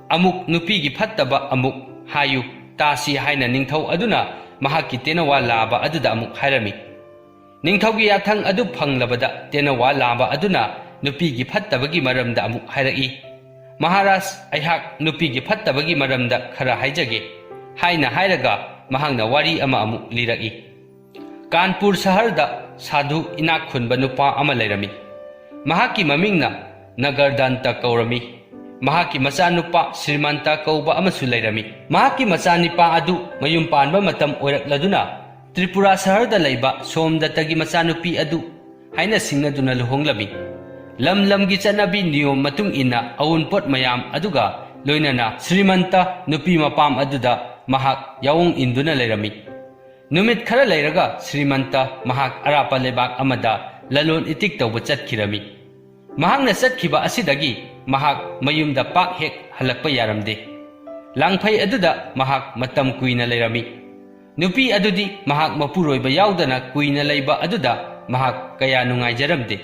ꯑꯃꯨꯛ ꯅꯨꯄꯤꯒꯤ ꯐꯠꯇꯕ ꯑꯃꯨꯛ ꯍꯥꯏꯌꯨ ꯇꯥꯁꯤ ꯍꯥꯏꯅ ꯅꯤꯡꯊꯧ ꯑꯗꯨꯅ ꯃꯍꯥꯛꯀꯤ ꯇꯦꯅꯋꯥ ꯂꯥꯕ ꯑꯗꯨꯗ ꯑꯃꯨꯛ ꯍꯥꯏꯔꯝꯃꯤ꯫ ꯅꯤꯡꯊꯧꯒꯤ ꯌꯥꯊꯪ ꯑꯗꯨ ꯐꯪꯂꯕꯗ ꯇꯦꯅꯋꯥ ꯂꯥꯕ ꯑꯗꯨꯅ ꯅꯨꯄꯤꯒꯤ ꯐꯠꯇꯕꯒꯤ ꯃꯔꯝꯗ ꯑꯃꯨꯛ ꯍꯥꯏꯔꯛꯏ꯫ "ꯃꯍꯥꯔꯥꯖ, ꯑꯩꯍꯥꯛ ꯅꯨꯄꯤꯒꯤ ꯐꯠꯇꯕꯒꯤ ꯃꯔꯝꯗ ꯈꯔ ꯍꯥꯏꯖꯒꯦ" ꯍꯥꯏꯅ ꯍꯥꯏꯔꯒ ꯃꯍꯥꯛꯅ ꯋꯥꯔꯤ ꯑꯃ ꯑꯃꯨꯛ ꯂꯤꯔꯛꯏ꯫ ꯀꯥꯟꯄꯨꯔ ꯁꯍꯔꯗ ꯁꯥꯙꯨ ꯏꯅꯥꯛ ꯈꯨꯟꯕ ꯅꯨꯄꯥ ꯑꯃ ꯂꯩꯔꯝꯃꯤ꯫ ꯃꯍꯥꯛꯀꯤ ꯃꯃꯤꯡꯅ ꯅꯒꯔꯗꯟꯇ ꯀꯧꯔꯝꯃꯤ꯫ ꯃꯍꯥꯛꯀꯤ ꯃꯆꯥꯅꯨꯄꯥ ꯁ꯭ꯔꯤꯃꯟꯇ ꯀꯧꯕ ꯑꯃꯁꯨ ꯂꯩꯔꯝꯃꯤ꯫ ꯃꯍꯥꯛꯀꯤ ꯃꯆꯥꯅꯤꯄꯥ ꯑꯗꯨ ꯃꯌꯨꯝ ꯄꯥꯟꯕ ꯃꯇꯝ ꯑꯣꯏꯔꯛꯂꯗꯨꯅ ꯇ꯭ꯔꯤꯄꯨꯔꯥ ꯁꯍꯔꯗ ꯂꯩꯕ ꯁꯣꯝꯗꯠꯇꯒꯤ ꯃꯆꯥꯅꯨꯄꯤ ꯑꯗꯨ ꯍꯥꯏꯅ ꯁꯤꯡꯅꯗꯨꯅ ꯂꯨꯍꯣꯡꯂꯝꯃꯤ꯫ ꯂꯝ ꯂꯝꯒꯤ ꯆꯠꯅꯕꯤ ꯅꯤꯌꯣꯝ ꯃꯇꯨꯡ ꯏꯟꯅ ꯑꯋꯨꯟꯄꯣꯠ ꯃꯌꯥꯝ ꯑꯗꯨꯒ ꯂꯣꯏꯅꯅ ꯁ꯭ꯔꯤꯃꯟꯇ ꯅꯨꯄꯤ ꯃꯄꯥꯝ ꯑꯗꯨꯗ ꯃꯍꯥꯛ ꯌꯥꯑꯣꯡ ꯏꯟꯗꯨꯅ ꯂꯩꯔꯝꯃꯤ꯫ ꯅꯨꯃꯤꯠ ꯈꯔ ꯂꯩꯔꯒ ꯁ꯭ꯔꯤꯃꯟꯇ ꯃꯍꯥꯛ ꯑꯔꯥꯞꯄ ꯂꯩꯕꯥꯛ ꯑꯃꯗ ꯂꯂꯣꯟ ꯏꯇꯤꯛ ꯇꯧꯕ ꯆꯠꯈꯤꯔꯝꯃꯤ꯫ ꯃꯍꯥꯛꯅ ꯆꯠꯈꯤꯕ ꯑꯁꯤꯗꯒꯤ ꯃꯍꯥꯛ ꯃꯌꯨꯝꯗ ꯄꯥꯛ ꯍꯦꯛ ꯍꯜꯂꯛꯄ ꯌꯥꯔꯝꯗꯦ꯫ ꯂꯥꯡꯐꯩ ꯑꯗꯨꯗ ꯃꯍꯥꯛ ꯃꯇꯝ ꯀꯨꯏꯅ ꯂꯩꯔꯝꯃꯤ꯫ ꯅꯨꯄꯤ ꯑꯗꯨꯗꯤ ꯃꯍꯥꯛ ꯃꯄꯨꯔꯣꯏꯕ ꯌꯥꯎꯗꯅ ꯀꯨꯏꯅ ꯂꯩꯕ ꯑꯗꯨꯗ ꯃꯍꯥꯛ ꯀꯌꯥ ꯅꯨꯡꯉꯥꯏꯖꯔꯝꯗꯦ꯫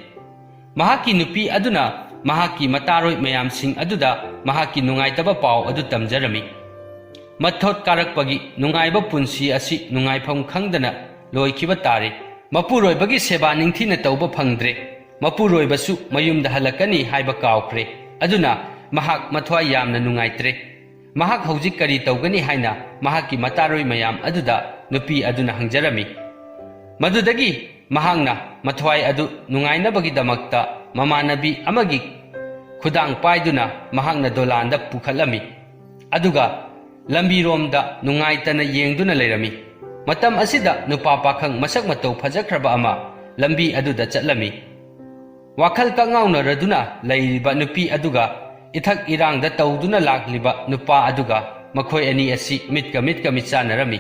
ꯃꯍꯥꯛꯀꯤ ꯅꯨꯄꯤ ꯑꯗꯨꯅ ꯃꯍꯥꯛꯀꯤ ꯃꯇꯥꯔꯣꯏ ꯃꯌꯥꯝꯁꯤꯡ ꯑꯗꯨꯗ ꯃꯍꯥꯛꯀꯤ ꯅꯨꯡꯉꯥꯏꯇꯕ ꯄꯥꯎ ꯑꯗꯨ ꯇꯝꯖꯔꯝꯃꯤ꯫ ꯃꯊꯣꯠ ꯀꯥꯔꯛꯄꯒꯤ ꯅꯨꯡꯉꯥꯏꯕ ꯄꯨꯟꯁꯤ ꯑꯁꯤ ꯅꯨꯡꯉꯥꯏꯐꯝ ꯈꯪꯗꯅ ꯂꯣꯏꯈꯤꯕ ꯇꯥꯔꯦ꯫ ꯃꯄꯨꯔꯣꯏꯕꯒꯤ ꯁꯦꯕꯥ ꯅꯤꯡꯊꯤꯅ ꯇꯧꯕ ꯐꯪꯗ꯭ꯔꯦ꯫ ꯃꯄꯨꯔꯣꯏꯕꯁꯨ ꯃꯌꯨꯝꯗ ꯍꯜꯂꯛꯀꯅꯤ ꯍꯥꯏꯕ ꯀꯥꯎꯈ꯭ꯔꯦ꯫ ꯑꯗꯨꯅ ꯃꯍꯥꯛ ꯃꯊ꯭ꯋꯥꯏ ꯌꯥꯝꯅ ꯅꯨꯡꯉꯥꯏꯇ꯭ꯔꯦ꯫ ꯃꯍꯥꯛ ꯍꯧꯖꯤꯛ ꯀꯔꯤ ꯇꯧꯒꯅꯤ ꯍꯥꯏꯅ ꯃꯍꯥꯛꯀꯤ ꯃꯇꯥꯔꯣꯏ ꯃꯌꯥꯝ ꯑꯗꯨꯗ ꯅꯨꯄꯤ ꯑꯗꯨꯅ ꯍꯪꯖꯔꯝꯃꯤ꯫ ꯃꯗꯨꯗꯒꯤ ꯃꯍꯥꯛꯅ ꯃꯊ꯭ꯋꯥꯏ ꯑꯗꯨ ꯅꯨꯡꯉꯥꯏꯅꯕꯒꯤꯗꯃꯛꯇ ꯃꯃꯥꯟꯅꯕꯤ ꯑꯃꯒꯤ ꯈꯨꯗꯥꯡ ꯄꯥꯏꯗꯨꯅ ꯃꯍꯥꯛꯅ ꯗꯣꯂꯥꯟꯗ ꯄꯨꯈꯠꯂꯝꯃꯤ꯫ ꯑꯗꯨꯒ ꯂꯝꯕꯤꯔꯣꯝꯗ ꯅꯨꯡꯉꯥꯏꯇꯅ ꯌꯦꯡꯗꯨꯅ ꯂꯩꯔꯝꯃꯤ꯫ ꯃꯇꯝ ꯑꯁꯤꯗ ꯅꯨꯄꯥ ꯄꯥꯈꯪ ꯃꯁꯛ ꯃꯇꯧ ꯐꯖꯈ꯭ꯔꯕ ꯑꯃ ꯂꯝꯕꯤ ꯑꯗꯨꯗ ꯆꯠꯂꯝꯃꯤ꯫ ꯋꯥꯈꯜ ꯀꯛꯉꯥꯎꯅꯔꯗꯨꯅ ꯂꯩꯔꯤꯕ ꯅꯨꯄꯤ ꯑꯗꯨꯒ ꯏꯊꯛ ꯏꯔꯥꯡꯗ ꯇꯧꯗꯨꯅ ꯂꯥꯛꯂꯤꯕ ꯅꯨꯄꯥ ꯑꯗꯨꯒ ꯃꯈꯣꯏ ꯑꯅꯤ ꯑꯁꯤ ꯃꯤꯠꯀ ꯃꯤꯠꯀ ꯃꯤꯠ ꯆꯥꯟꯅꯔꯝꯃꯤ꯫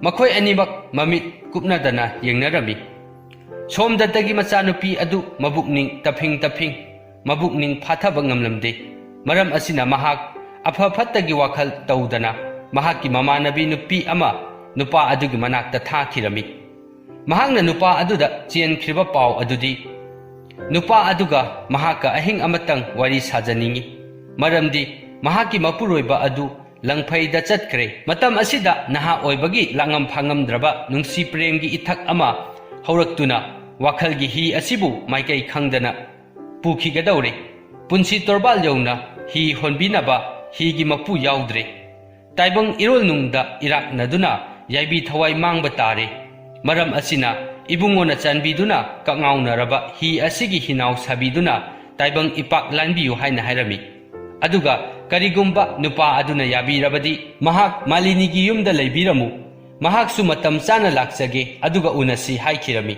ꯃꯈꯣꯏ ꯑꯅꯤꯃꯛ ꯃꯃꯤꯠ ꯀꯨꯞꯅꯗꯅ ꯌꯦꯡꯅꯔꯝꯃꯤ꯫ ꯁꯣꯝꯗꯠꯇꯒꯤ ꯃꯆꯥꯅꯨꯄꯤ ꯑꯗꯨ ꯃꯕꯨꯛꯅꯤꯡ ꯇꯞꯐꯤꯡ ꯇꯞꯐꯤꯡ, ꯃꯕꯨꯛꯅꯤꯡ ꯐꯥꯊꯕ ꯉꯝꯂꯝꯗꯦ꯫ ꯃꯔꯝ ꯑꯁꯤꯅ ꯃꯍꯥꯛ ꯑꯐ ꯐꯠꯇꯒꯤ ꯋꯥꯈꯜ ꯇꯧꯗꯅ ꯃꯍꯥꯛꯀꯤ ꯃꯃꯥꯟꯅꯕꯤ ꯅꯨꯄꯤ ꯑꯃ ꯅꯨꯄꯥ ꯑꯗꯨꯒꯤ ꯃꯅꯥꯛꯇ ꯊꯥꯈꯤꯔꯝꯃꯤ꯫ ꯃꯍꯥꯛꯅ ꯅꯨꯄꯥ ꯑꯗꯨꯗ ꯆꯦꯟꯈ꯭ꯔꯤꯕ ꯄꯥꯎ ꯑꯗꯨꯗꯤ, ꯅꯨꯄꯥ ꯑꯗꯨꯒ ꯃꯍꯥꯛꯀ ꯑꯍꯤꯡ ꯑꯃꯇꯪ ꯋꯥꯔꯤ ꯁꯥꯖꯅꯤꯡꯏ, ꯃꯔꯝꯗꯤ ꯃꯍꯥꯛꯀꯤ ꯃꯄꯨꯔꯣꯏꯕ ꯑꯗꯨ ꯂꯪꯐꯩꯗ ꯆꯠꯈ꯭ꯔꯦ꯫ ꯃꯇꯝ ꯑꯁꯤꯗ ꯅꯍꯥ ꯑꯣꯏꯕꯒꯤ ꯂꯥꯡꯉꯝ ꯐꯥꯉꯝꯗ꯭ꯔꯕ ꯅꯨꯡꯁꯤ ꯄ꯭ꯔꯦꯝꯒꯤ ꯏꯊꯛ ꯑꯃ ꯍꯧꯔꯛꯇꯨꯅ ꯋꯥꯈꯜꯒꯤ ꯍꯤ ꯑꯁꯤꯕꯨ ꯃꯥꯏꯀꯩ ꯈꯪꯗꯅ ꯄꯨꯈꯤꯒꯗꯧꯔꯦ꯫ ꯄꯨꯟꯁꯤ ꯇꯣꯔꯕꯥꯜ ꯌꯧꯅ ꯍꯤ ꯍꯣꯟꯕꯤꯅꯕ ꯍꯤꯒꯤ ꯃꯄꯨ ꯌꯥꯎꯗ꯭ꯔꯦ꯫ ꯇꯥꯏꯕꯪ ꯏꯔꯣꯜꯅꯨꯡꯗ ꯏꯔꯥꯛꯅꯗꯨꯅ ꯌꯥꯏꯕꯤ ꯊꯋꯥꯏ ꯃꯥꯡꯕ ꯇꯥꯔꯦ꯫ ꯃꯔꯝ ꯑꯁꯤꯅ ꯏꯕꯨꯡꯉꯣꯅ ꯆꯥꯟꯕꯤꯗꯨꯅ ꯀꯛꯉꯥꯎꯅꯔꯕ ꯍꯤ ꯑꯁꯤꯒꯤ ꯍꯤꯅꯥꯎ ꯁꯥꯕꯤꯗꯨꯅ ꯇꯥꯏꯕꯪ ꯏꯄꯥꯛ ꯂꯥꯟꯕꯤꯌꯨ ꯍꯥꯏꯅ ꯍꯥꯏꯔꯝꯃꯤ꯫ ꯑꯗꯨꯒ ꯀꯔꯤꯒꯨꯝꯕ ꯅꯨꯄꯥ ꯑꯗꯨꯅ ꯌꯥꯕꯤꯔꯕꯗꯤ ꯃꯍꯥꯛ ꯃꯥꯂꯤꯅꯤꯒꯤ ꯌꯨꯝꯗ ꯂꯩꯕꯤꯔꯝꯃꯨ, ꯃꯍꯥꯛꯁꯨ ꯃꯇꯝ ꯆꯥꯅ ꯂꯥꯛꯆꯒꯦ, ꯑꯗꯨꯒ ꯎꯅꯁꯤ ꯍꯥꯏꯈꯤꯔꯝꯃꯤ꯫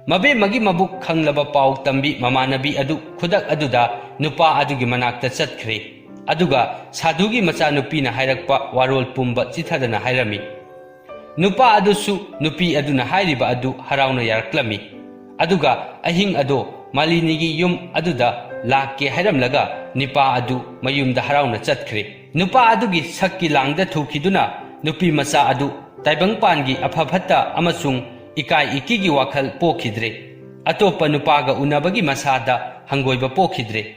ꯃꯕꯦꯝꯃꯒꯤ ꯃꯕꯨꯛ ꯈꯪꯂꯕ ꯄꯥꯎ ꯇꯝꯕꯤ ꯃꯃꯥꯟꯅꯕꯤ ꯑꯗꯨ ꯈꯨꯗꯛ ꯑꯗꯨꯗ ꯅꯨꯄꯥ ꯑꯗꯨꯒꯤ ꯃꯅꯥꯛꯇ ꯆꯠꯈ꯭ꯔꯦ꯫ ꯑꯗꯨꯒ ꯁꯥꯙꯨꯒꯤ ꯃꯆꯥꯅꯨꯄꯤꯅ ꯍꯥꯏꯔꯛꯄ ꯋꯥꯔꯣꯜ ꯄꯨꯝꯕ ꯆꯤꯊꯗꯅ ꯍꯥꯏꯔꯝꯃꯤ꯫ ꯅꯨꯄꯥ ꯑꯗꯨꯁꯨ ꯅꯨꯄꯤ ꯑꯗꯨꯅ ꯍꯥꯏꯔꯤꯕ ꯑꯗꯨ ꯍꯔꯥꯎꯅ ꯌꯥꯔꯛꯂꯝꯃꯤ꯫ ꯑꯗꯨꯒ ꯑꯍꯤꯡ ꯑꯗꯣ ꯃꯥꯂꯤꯅꯤꯒꯤ ꯌꯨꯝ ꯑꯗꯨꯗ ꯂꯥꯛꯀꯦ ꯍꯥꯏꯔꯝꯂꯒ ꯅꯤꯄꯥ ꯑꯗꯨ ꯃꯌꯨꯝꯗ ꯍꯔꯥꯎꯅ ꯆꯠꯈ꯭ꯔꯦ꯫ ꯅꯨꯄꯥ ꯑꯗꯨꯒꯤ ꯁꯛꯀꯤ ꯂꯥꯡꯗ ꯊꯨꯈꯤꯗꯨꯅ ꯅꯨꯄꯤ ꯃꯆꯥ ꯑꯗꯨ ꯇꯥꯏꯕꯪꯄꯥꯟꯒꯤ ꯑꯐ ꯐꯠꯇ ꯑꯃꯁꯨꯡ ꯏꯀꯥꯏ ꯏꯀꯤꯒꯤ ꯋꯥꯈꯜ ꯄꯣꯛꯈꯤꯗ꯭ꯔꯦ꯫ ꯑꯇꯣꯞꯄ ꯅꯨꯄꯥꯒ ꯎꯅꯕꯒꯤ ꯃꯁꯥꯗ ꯍꯪꯒꯣꯏꯕ ꯄꯣꯛꯈꯤꯗ꯭ꯔꯦ꯫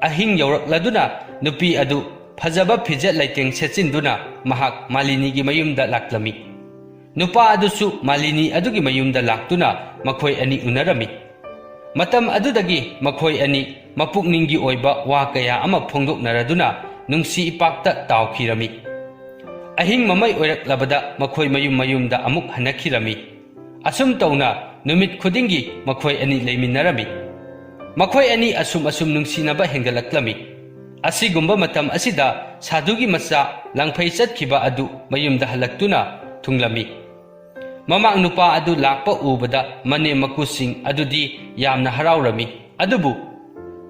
ꯑꯍꯤꯡ ꯌꯧꯔꯛꯂꯗꯨꯅ ꯅꯨꯄꯤ ꯑꯗꯨ ꯐꯖꯕ ꯐꯤꯖꯦꯠ ꯂꯩꯇꯦꯡ ꯁꯦꯠꯆꯤꯟꯗꯨꯅ ꯃꯍꯥꯛ ꯃꯥꯂꯤꯅꯤꯒꯤ ꯃꯌꯨꯝꯗ ꯂꯥꯛꯂꯝꯃꯤ꯫ ꯅꯨꯄꯥ ꯑꯗꯨꯁꯨ ꯃꯥꯂꯤꯅꯤ ꯑꯗꯨꯒꯤ ꯃꯌꯨꯝꯗ ꯂꯥꯛꯇꯨꯅ ꯃꯈꯣꯏ ꯑꯅꯤ ꯎꯅꯔꯝꯃꯤ꯫ ꯃꯇꯝ ꯑꯗꯨꯗꯒꯤ ꯃꯈꯣꯏ ꯑꯅꯤ ꯃꯄꯨꯛꯅꯤꯡꯒꯤ ꯑꯣꯏꯕ ꯋꯥ ꯀꯌꯥ ꯑꯃ ꯐꯣꯡꯗꯣꯛꯅꯔꯗꯨꯅ ꯅꯨꯡꯁꯤ ꯏꯄꯥꯛꯇ ꯇꯥꯎꯈꯤꯔꯝꯃꯤ꯫ ꯑꯍꯤꯡ ꯃꯃꯩ ꯑꯣꯏꯔꯛꯂꯕꯗ ꯃꯈꯣꯏ ꯃꯌꯨꯝ ꯃꯌꯨꯝꯗ ꯑꯃꯨꯛ ꯍꯟꯅꯈꯤꯔꯝꯃꯤ꯫ ꯑꯁꯨꯝ ꯇꯧꯅ ꯅꯨꯃꯤꯠ ꯈꯨꯗꯤꯡꯒꯤ ꯃꯈꯣꯏ ꯑꯅꯤ ꯂꯩꯃꯤꯟꯅꯔꯝꯃꯤ꯫ ꯃꯈꯣꯏ ꯑꯅꯤ ꯑꯁꯨꯝ ꯑꯁꯨꯝ ꯅꯨꯡꯁꯤꯅꯕ ꯍꯦꯟꯒꯠꯂꯛꯂꯝꯃꯤ꯫ ꯑꯁꯤꯒꯨꯝꯕ ꯃꯇꯝ ꯑꯁꯤꯗ ꯁꯥꯙꯨꯒꯤ ꯃꯆꯥ ꯂꯪꯐꯩ ꯆꯠꯈꯤꯕ ꯑꯗꯨ ꯃꯌꯨꯝꯗ ꯍꯜꯂꯛꯇꯨꯅ ꯊꯨꯡꯂꯝꯃꯤ꯫ ꯃꯃꯥꯡ ꯅꯨꯄꯥ ꯑꯗꯨ ꯂꯥꯛꯄ ꯎꯕꯗ ꯃꯅꯦꯝ ꯃꯀꯨꯁꯤꯡ ꯑꯗꯨꯗꯤ ꯌꯥꯝꯅ ꯍꯔꯥꯎꯔꯝꯃꯤ꯫ ꯑꯗꯨꯕꯨ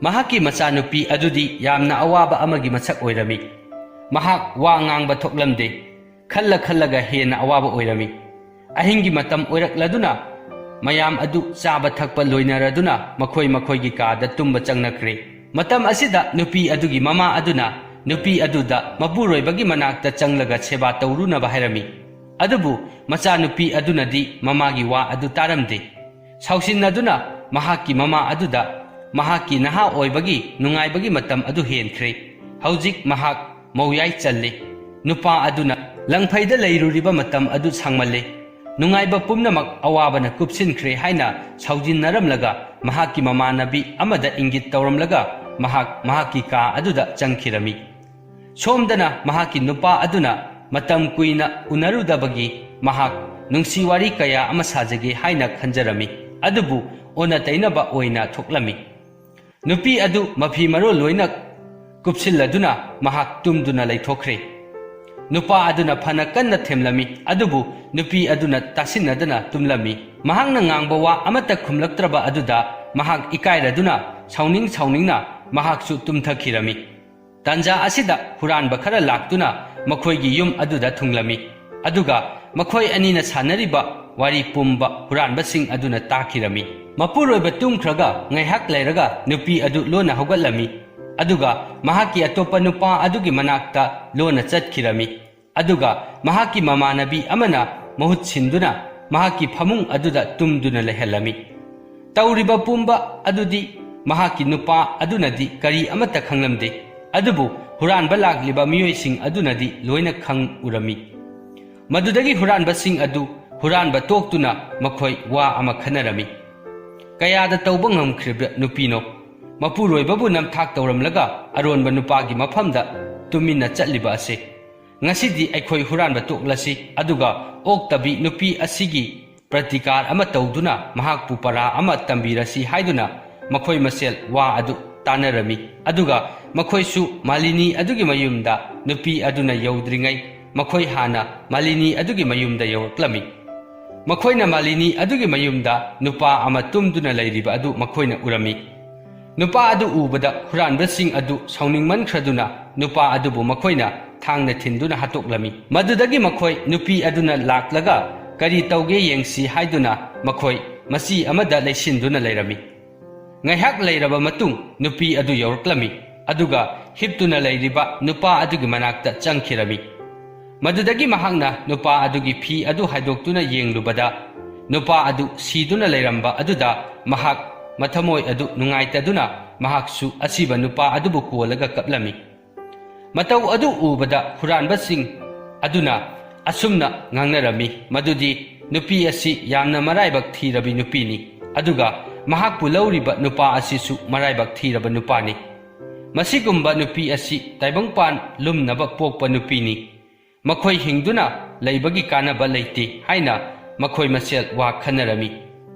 ꯃꯍꯥꯛꯀꯤ ꯃꯆꯥꯅꯨꯄꯤ ꯑꯗꯨꯗꯤ ꯌꯥꯝꯅ ꯑꯋꯥꯕ ꯑꯃꯒꯤ ꯃꯁꯛ ꯑꯣꯏꯔꯝꯃꯤ꯫ ꯃꯍꯥꯛ ꯋꯥ ꯉꯥꯡꯕ ꯊꯣꯛꯂꯝꯗꯦ꯫ ꯈꯜꯂ ꯈꯜꯂꯒ ꯍꯦꯟꯅ ꯑꯋꯥꯕ ꯑꯣꯏꯔꯝꯃꯤ꯫ ꯑꯍꯤꯡꯒꯤ ꯃꯇꯝ ꯑꯣꯏꯔꯛꯂꯗꯨꯅ ꯃꯌꯥꯝ ꯑꯗꯨ ꯆꯥꯕ ꯊꯛꯄ ꯂꯣꯏꯅꯔꯗꯨꯅ ꯃꯈꯣꯏ ꯃꯈꯣꯏꯒꯤ ꯀꯥꯗ ꯇꯨꯝꯕ ꯆꯪꯅꯈ꯭ꯔꯦ꯫ ꯃꯇꯝ ꯑꯁꯤꯗ ꯅꯨꯄꯤ ꯑꯗꯨꯒꯤ ꯃꯃꯥ ꯑꯗꯨꯅ ꯅꯨꯄꯤ ꯑꯗꯨꯗ ꯃꯄꯨꯔꯣꯏꯕꯒꯤ ꯃꯅꯥꯛꯇ ꯆꯪꯂꯒ ꯁꯦꯕꯥ ꯇꯧꯔꯨꯅꯕ ꯍꯥꯏꯔꯝꯃꯤ꯫ ꯑꯗꯨꯕꯨ ꯃꯆꯥꯅꯨꯄꯤ ꯑꯗꯨꯅꯗꯤ ꯃꯃꯥꯒꯤ ꯋꯥ ꯑꯗꯨ ꯇꯥꯔꯝꯗꯦ꯫ ꯁꯥꯎꯁꯤꯟꯅꯗꯨꯅ ꯃꯍꯥꯛꯀꯤ ꯃꯃꯥ ꯑꯗꯨꯗ ꯃꯍꯥꯛꯀꯤ ꯅꯍꯥ ꯑꯣꯏꯕꯒꯤ ꯅꯨꯡꯉꯥꯏꯕꯒꯤ ꯃꯇꯝ ꯑꯗꯨ ꯍꯦꯟꯈ꯭ꯔꯦ꯫ ꯍꯧꯖꯤꯛ ꯃꯍꯥꯛ ꯃꯧꯌꯥꯏ ꯆꯜꯂꯦ꯫ ꯅꯨꯄꯥ ꯑꯗꯨꯅ ꯂꯪꯐꯩꯗ ꯂꯩꯔꯨꯔꯤꯕ ꯃꯇꯝ ꯑꯗꯨ ꯁꯥꯡꯃꯜꯂꯦ꯫ ꯅꯨꯡꯉꯥꯏꯕ ꯄꯨꯝꯅꯃꯛ ꯑꯋꯥꯕꯅ ꯀꯨꯞꯁꯤꯟꯈ꯭ꯔꯦ ꯍꯥꯏꯅ ꯁꯥꯎꯖꯤꯟꯅꯔꯝꯂꯒ ꯃꯍꯥꯛꯀꯤ ꯃꯃꯥꯟꯅꯕꯤ ꯑꯃꯗ ꯏꯪꯒꯤꯠ ꯇꯧꯔꯝꯂꯒ ꯃꯍꯥꯛ ꯃꯍꯥꯛꯀꯤ ꯀꯥ ꯑꯗꯨꯗ ꯆꯪꯈꯤꯔꯝꯃꯤ꯫ ꯁꯣꯝꯗꯅ ꯃꯍꯥꯛꯀꯤ ꯅꯨꯄꯥ ꯑꯗꯨꯅ ꯃꯇꯝ ꯀꯨꯏꯅ ꯎꯅꯔꯨꯗꯕꯒꯤ ꯃꯍꯥꯛ ꯅꯨꯡꯁꯤ ꯋꯥꯔꯤ ꯀꯌꯥ ꯑꯃ ꯁꯥꯖꯒꯦ ꯍꯥꯏꯅ ꯈꯟꯖꯔꯝꯃꯤ꯫ ꯑꯗꯨꯕꯨ ꯑꯣꯟꯅ ꯇꯩꯅꯕ ꯑꯣꯏꯅ ꯊꯣꯛꯂꯝꯃꯤ꯫ ꯅꯨꯄꯤ ꯑꯗꯨ ꯃꯐꯤ ꯃꯔꯣꯜ ꯂꯣꯏꯅ ꯀꯨꯞꯁꯤꯜꯂꯗꯨꯅ ꯃꯍꯥꯛ ꯇꯨꯝꯗꯨꯅ ꯂꯩꯊꯣꯛꯈ꯭ꯔꯦ꯫ ꯅꯨꯄꯥ ꯑꯗꯨꯅ ꯐꯅ ꯀꯟꯅ ꯊꯦꯝꯂꯝꯃꯤ, ꯑꯗꯨꯕꯨ ꯅꯨꯄꯤ ꯑꯗꯨꯅ ꯇꯥꯁꯤꯟꯅꯗꯅ ꯇꯨꯝꯂꯝꯃꯤ꯫ ꯃꯍꯥꯛꯅ ꯉꯥꯡꯕ ꯋꯥ ꯑꯃꯠꯇ ꯈꯨꯝꯂꯛꯇ꯭ꯔꯕ ꯑꯗꯨꯗ ꯃꯍꯥꯛ ꯏꯀꯥꯏꯔꯗꯨꯅ ꯁꯥꯎꯅꯤꯡ ꯁꯥꯎꯅꯤꯡꯅ ꯃꯍꯥꯛꯁꯨ ꯇꯨꯝꯊꯈꯤꯔꯝꯃꯤ꯫ ꯇꯥꯟꯖꯥ ꯑꯁꯤꯗ ꯍꯨꯔꯥꯟꯕ ꯈꯔ ꯂꯥꯛꯇꯨꯅ ꯃꯈꯣꯏꯒꯤ ꯌꯨꯝ ꯑꯗꯨꯗ ꯊꯨꯡꯂꯝꯃꯤ꯫ ꯑꯗꯨꯒ ꯃꯈꯣꯏ ꯑꯅꯤꯅ ꯁꯥꯟꯅꯔꯤꯕ ꯋꯥꯔꯤ ꯄꯨꯝꯕ ꯍꯨꯔꯥꯟꯕꯁꯤꯡ ꯑꯗꯨꯅ ꯇꯥꯈꯤꯔꯝꯃꯤ꯫ ꯃꯄꯨꯔꯣꯏꯕ ꯇꯨꯝꯈ꯭ꯔꯒ ꯉꯥꯏꯍꯥꯛ ꯂꯩꯔꯒ ꯅꯨꯄꯤ ꯑꯗꯨ ꯂꯣꯟꯅ ꯍꯧꯒꯠꯂꯝꯃꯤ, ꯑꯗꯨꯒ ꯃꯍꯥꯛꯀꯤ ꯑꯇꯣꯞꯄ ꯅꯨꯄꯥ ꯑꯗꯨꯒꯤ ꯃꯅꯥꯛꯇ ꯂꯣꯟꯅ ꯆꯠꯈꯤꯔꯝꯃꯤ, ꯑꯗꯨꯒ ꯃꯍꯥꯛꯀꯤ ꯃꯃꯥꯟꯅꯕꯤ ꯑꯃꯅ ꯃꯍꯨꯠ ꯁꯤꯟꯗꯨꯅ ꯃꯍꯥꯛꯀꯤ ꯐꯃꯨꯡ ꯑꯗꯨꯗ ꯇꯨꯝꯗꯨꯅ ꯂꯩꯍꯜꯂꯝꯃꯤ꯫ ꯇꯧꯔꯤꯕ ꯄꯨꯝꯕ ꯑꯗꯨꯗꯤ ꯃꯍꯥꯛꯀꯤ ꯅꯨꯄꯥ ꯑꯗꯨꯅꯗꯤ ꯀꯔꯤ ꯑꯃꯠꯇ ꯈꯪꯂꯝꯗꯦ, ꯑꯗꯨꯕꯨ ꯍꯨꯔꯥꯟꯕ ꯂꯥꯛꯂꯤꯕ ꯃꯤꯑꯣꯏꯁꯤꯡ ꯑꯗꯨꯅꯗꯤ ꯂꯣꯏꯅ ꯈꯪ ꯎꯔꯝꯃꯤ꯫ ꯃꯗꯨꯗꯒꯤ ꯍꯨꯔꯥꯟꯕꯁꯤꯡ ꯑꯗꯨ ꯍꯨꯔꯥꯟꯕ ꯇꯣꯛꯇꯨꯅ ꯃꯈꯣꯏ ꯋꯥ ꯑꯃ ꯈꯟꯅꯔꯝꯃꯤ꯫ "ꯀꯌꯥꯗ ꯇꯧꯕ ꯉꯝꯈ꯭ꯔꯤꯕ ꯅꯨꯄꯤꯅꯣ? ꯃꯄꯨꯔꯣꯏꯕꯕꯨ ꯅꯝꯊꯥꯛ ꯇꯧꯔꯝꯂꯒ ꯑꯔꯣꯟꯕ ꯅꯨꯄꯥꯒꯤ ꯃꯐꯝꯗ ꯇꯨꯃꯤꯟꯅ ꯆꯠꯂꯤꯕ ꯑꯁꯦ꯫ ꯉꯁꯤꯗꯤ ꯑꯩꯈꯣꯏ ꯍꯨꯔꯥꯟꯕ ꯇꯣꯛꯂꯁꯤ, ꯑꯗꯨꯒ ꯑꯣꯛꯇꯕꯤ ꯅꯨꯄꯤ ꯑꯁꯤꯒꯤ ꯄ꯭ꯔꯇꯤꯀꯥꯔ ꯑꯃ ꯇꯧꯗꯨꯅ ꯃꯍꯥꯛꯄꯨ ꯄꯔꯥ ꯑꯃ ꯇꯝꯕꯤꯔꯁꯤ" ꯍꯥꯏꯗꯨꯅ ꯃꯈꯣꯏ ꯃꯁꯦꯜ ꯋꯥ ꯑꯗꯨ ꯇꯥꯟꯅꯔꯝꯃꯤ꯫ ꯑꯗꯨꯒ ꯃꯈꯣꯏꯁꯨ ꯃꯥꯂꯤꯅꯤ ꯑꯗꯨꯒꯤ ꯃꯌꯨꯝꯗ ꯅꯨꯄꯤ ꯑꯗꯨꯅ ꯌꯧꯗ꯭ꯔꯤꯉꯩ ꯃꯈꯣꯏ ꯍꯥꯟꯅ ꯃꯥꯂꯤꯅꯤ ꯑꯗꯨꯒꯤ ꯃꯌꯨꯝꯗ ꯌꯧꯔꯛꯂꯝꯃꯤ꯫ ꯃꯈꯣꯏꯅ ꯃꯥꯂꯤꯅꯤ ꯑꯗꯨꯒꯤ ꯃꯌꯨꯝꯗ ꯅꯨꯄꯥ ꯑꯃ ꯇꯨꯝꯗꯨꯅ ꯂꯩꯔꯤꯕ ꯑꯗꯨ ꯃꯈꯣꯏꯅ ꯎꯔꯝꯃꯤ꯫ ꯅꯨꯄꯥ ꯑꯗꯨ ꯎꯕꯗ ꯍꯨꯔꯥꯟꯕꯁꯤꯡ ꯑꯗꯨ ꯁꯥꯎꯅꯤꯡꯃꯟꯈ꯭ꯔꯗꯨꯅ ꯅꯨꯄꯥ ꯑꯗꯨꯕꯨ ꯃꯈꯣꯏꯅ ꯊꯥꯡꯅ ꯊꯤꯟꯗꯨꯅ ꯍꯥꯠꯇꯣꯛꯂꯝꯃꯤ꯫ ꯃꯗꯨꯗꯒꯤ ꯃꯈꯣꯏ ꯅꯨꯄꯤ ꯑꯗꯨꯅ ꯂꯥꯛꯂꯒ ꯀꯔꯤ ꯇꯧꯒꯦ ꯌꯦꯡꯁꯤ ꯍꯥꯏꯗꯨꯅ ꯃꯈꯣꯏ ꯃꯆꯤ ꯑꯃꯗ ꯂꯩꯁꯤꯟꯗꯨꯅ ꯂꯩꯔꯝꯃꯤ꯫ ꯉꯥꯏꯍꯥꯛ ꯂꯩꯔꯕ ꯃꯇꯨꯡ ꯅꯨꯄꯤ ꯑꯗꯨ ꯌꯧꯔꯛꯂꯝꯃꯤ, ꯑꯗꯨꯒ ꯍꯤꯞꯇꯨꯅ ꯂꯩꯔꯤꯕ ꯅꯨꯄꯥ ꯑꯗꯨꯒꯤ ꯃꯅꯥꯛꯇ ꯆꯪꯈꯤꯔꯝꯃꯤ꯫ ꯃꯗꯨꯗꯒꯤ ꯃꯍꯥꯛꯅ ꯅꯨꯄꯥ ꯑꯗꯨꯒꯤ ꯐꯤ ꯑꯗꯨ ꯍꯥꯏꯗꯣꯛꯇꯨꯅ ꯌꯦꯡꯂꯨꯕꯗ, ꯅꯨꯄꯥ ꯑꯗꯨ ꯁꯤꯗꯨꯅ ꯂꯩꯔꯝꯕ ꯑꯗꯨꯗ ꯃꯍꯥꯛ ꯃꯊꯃꯣꯏ ꯑꯗꯨ ꯅꯨꯡꯉꯥꯏꯇꯗꯨꯅ ꯃꯍꯥꯛꯁꯨ ꯑꯁꯤꯕ ꯅꯨꯄꯥ ꯑꯗꯨꯕꯨ ꯀꯣꯜꯂꯒ ꯀꯞꯂꯝꯃꯤ꯫ ꯃꯇꯧ ꯑꯗꯨ ꯎꯕꯗ ꯍꯨꯔꯥꯟꯕꯁꯤꯡ ꯑꯗꯨꯅ ꯑꯁꯨꯝꯅ ꯉꯥꯡꯅꯔꯝꯃꯤ, ꯃꯗꯨꯗꯤ, "ꯅꯨꯄꯤ ꯑꯁꯤ ꯌꯥꯝꯅ ꯃꯔꯥꯏꯕꯛ ꯊꯤꯔꯕꯤ ꯅꯨꯄꯤꯅꯤ, ꯑꯗꯨꯒ ꯃꯍꯥꯛꯄꯨ ꯂꯧꯔꯤꯕ ꯅꯨꯄꯥ ꯑꯁꯤꯁꯨ ꯃꯔꯥꯏꯕꯛ ꯊꯤꯔꯕ ꯅꯨꯄꯥꯅꯤ꯫ ꯃꯁꯤꯒꯨꯝꯕ ꯅꯨꯄꯤ ꯑꯁꯤ ꯇꯥꯏꯕꯪꯄꯥꯟ ꯂꯨꯝꯅꯕ ꯄꯣꯛꯄ ꯅꯨꯄꯤꯅꯤ꯫ ꯃꯈꯣꯏ ꯍꯤꯡꯗꯨꯅ ꯂꯩꯕꯒꯤ ꯀꯥꯟꯅꯕ ꯂꯩꯇꯦ" ꯍꯥꯏꯅ ꯃꯈꯣꯏ ꯃꯁꯦꯜ ꯋꯥ ꯈꯟꯅꯔꯝꯃꯤ꯫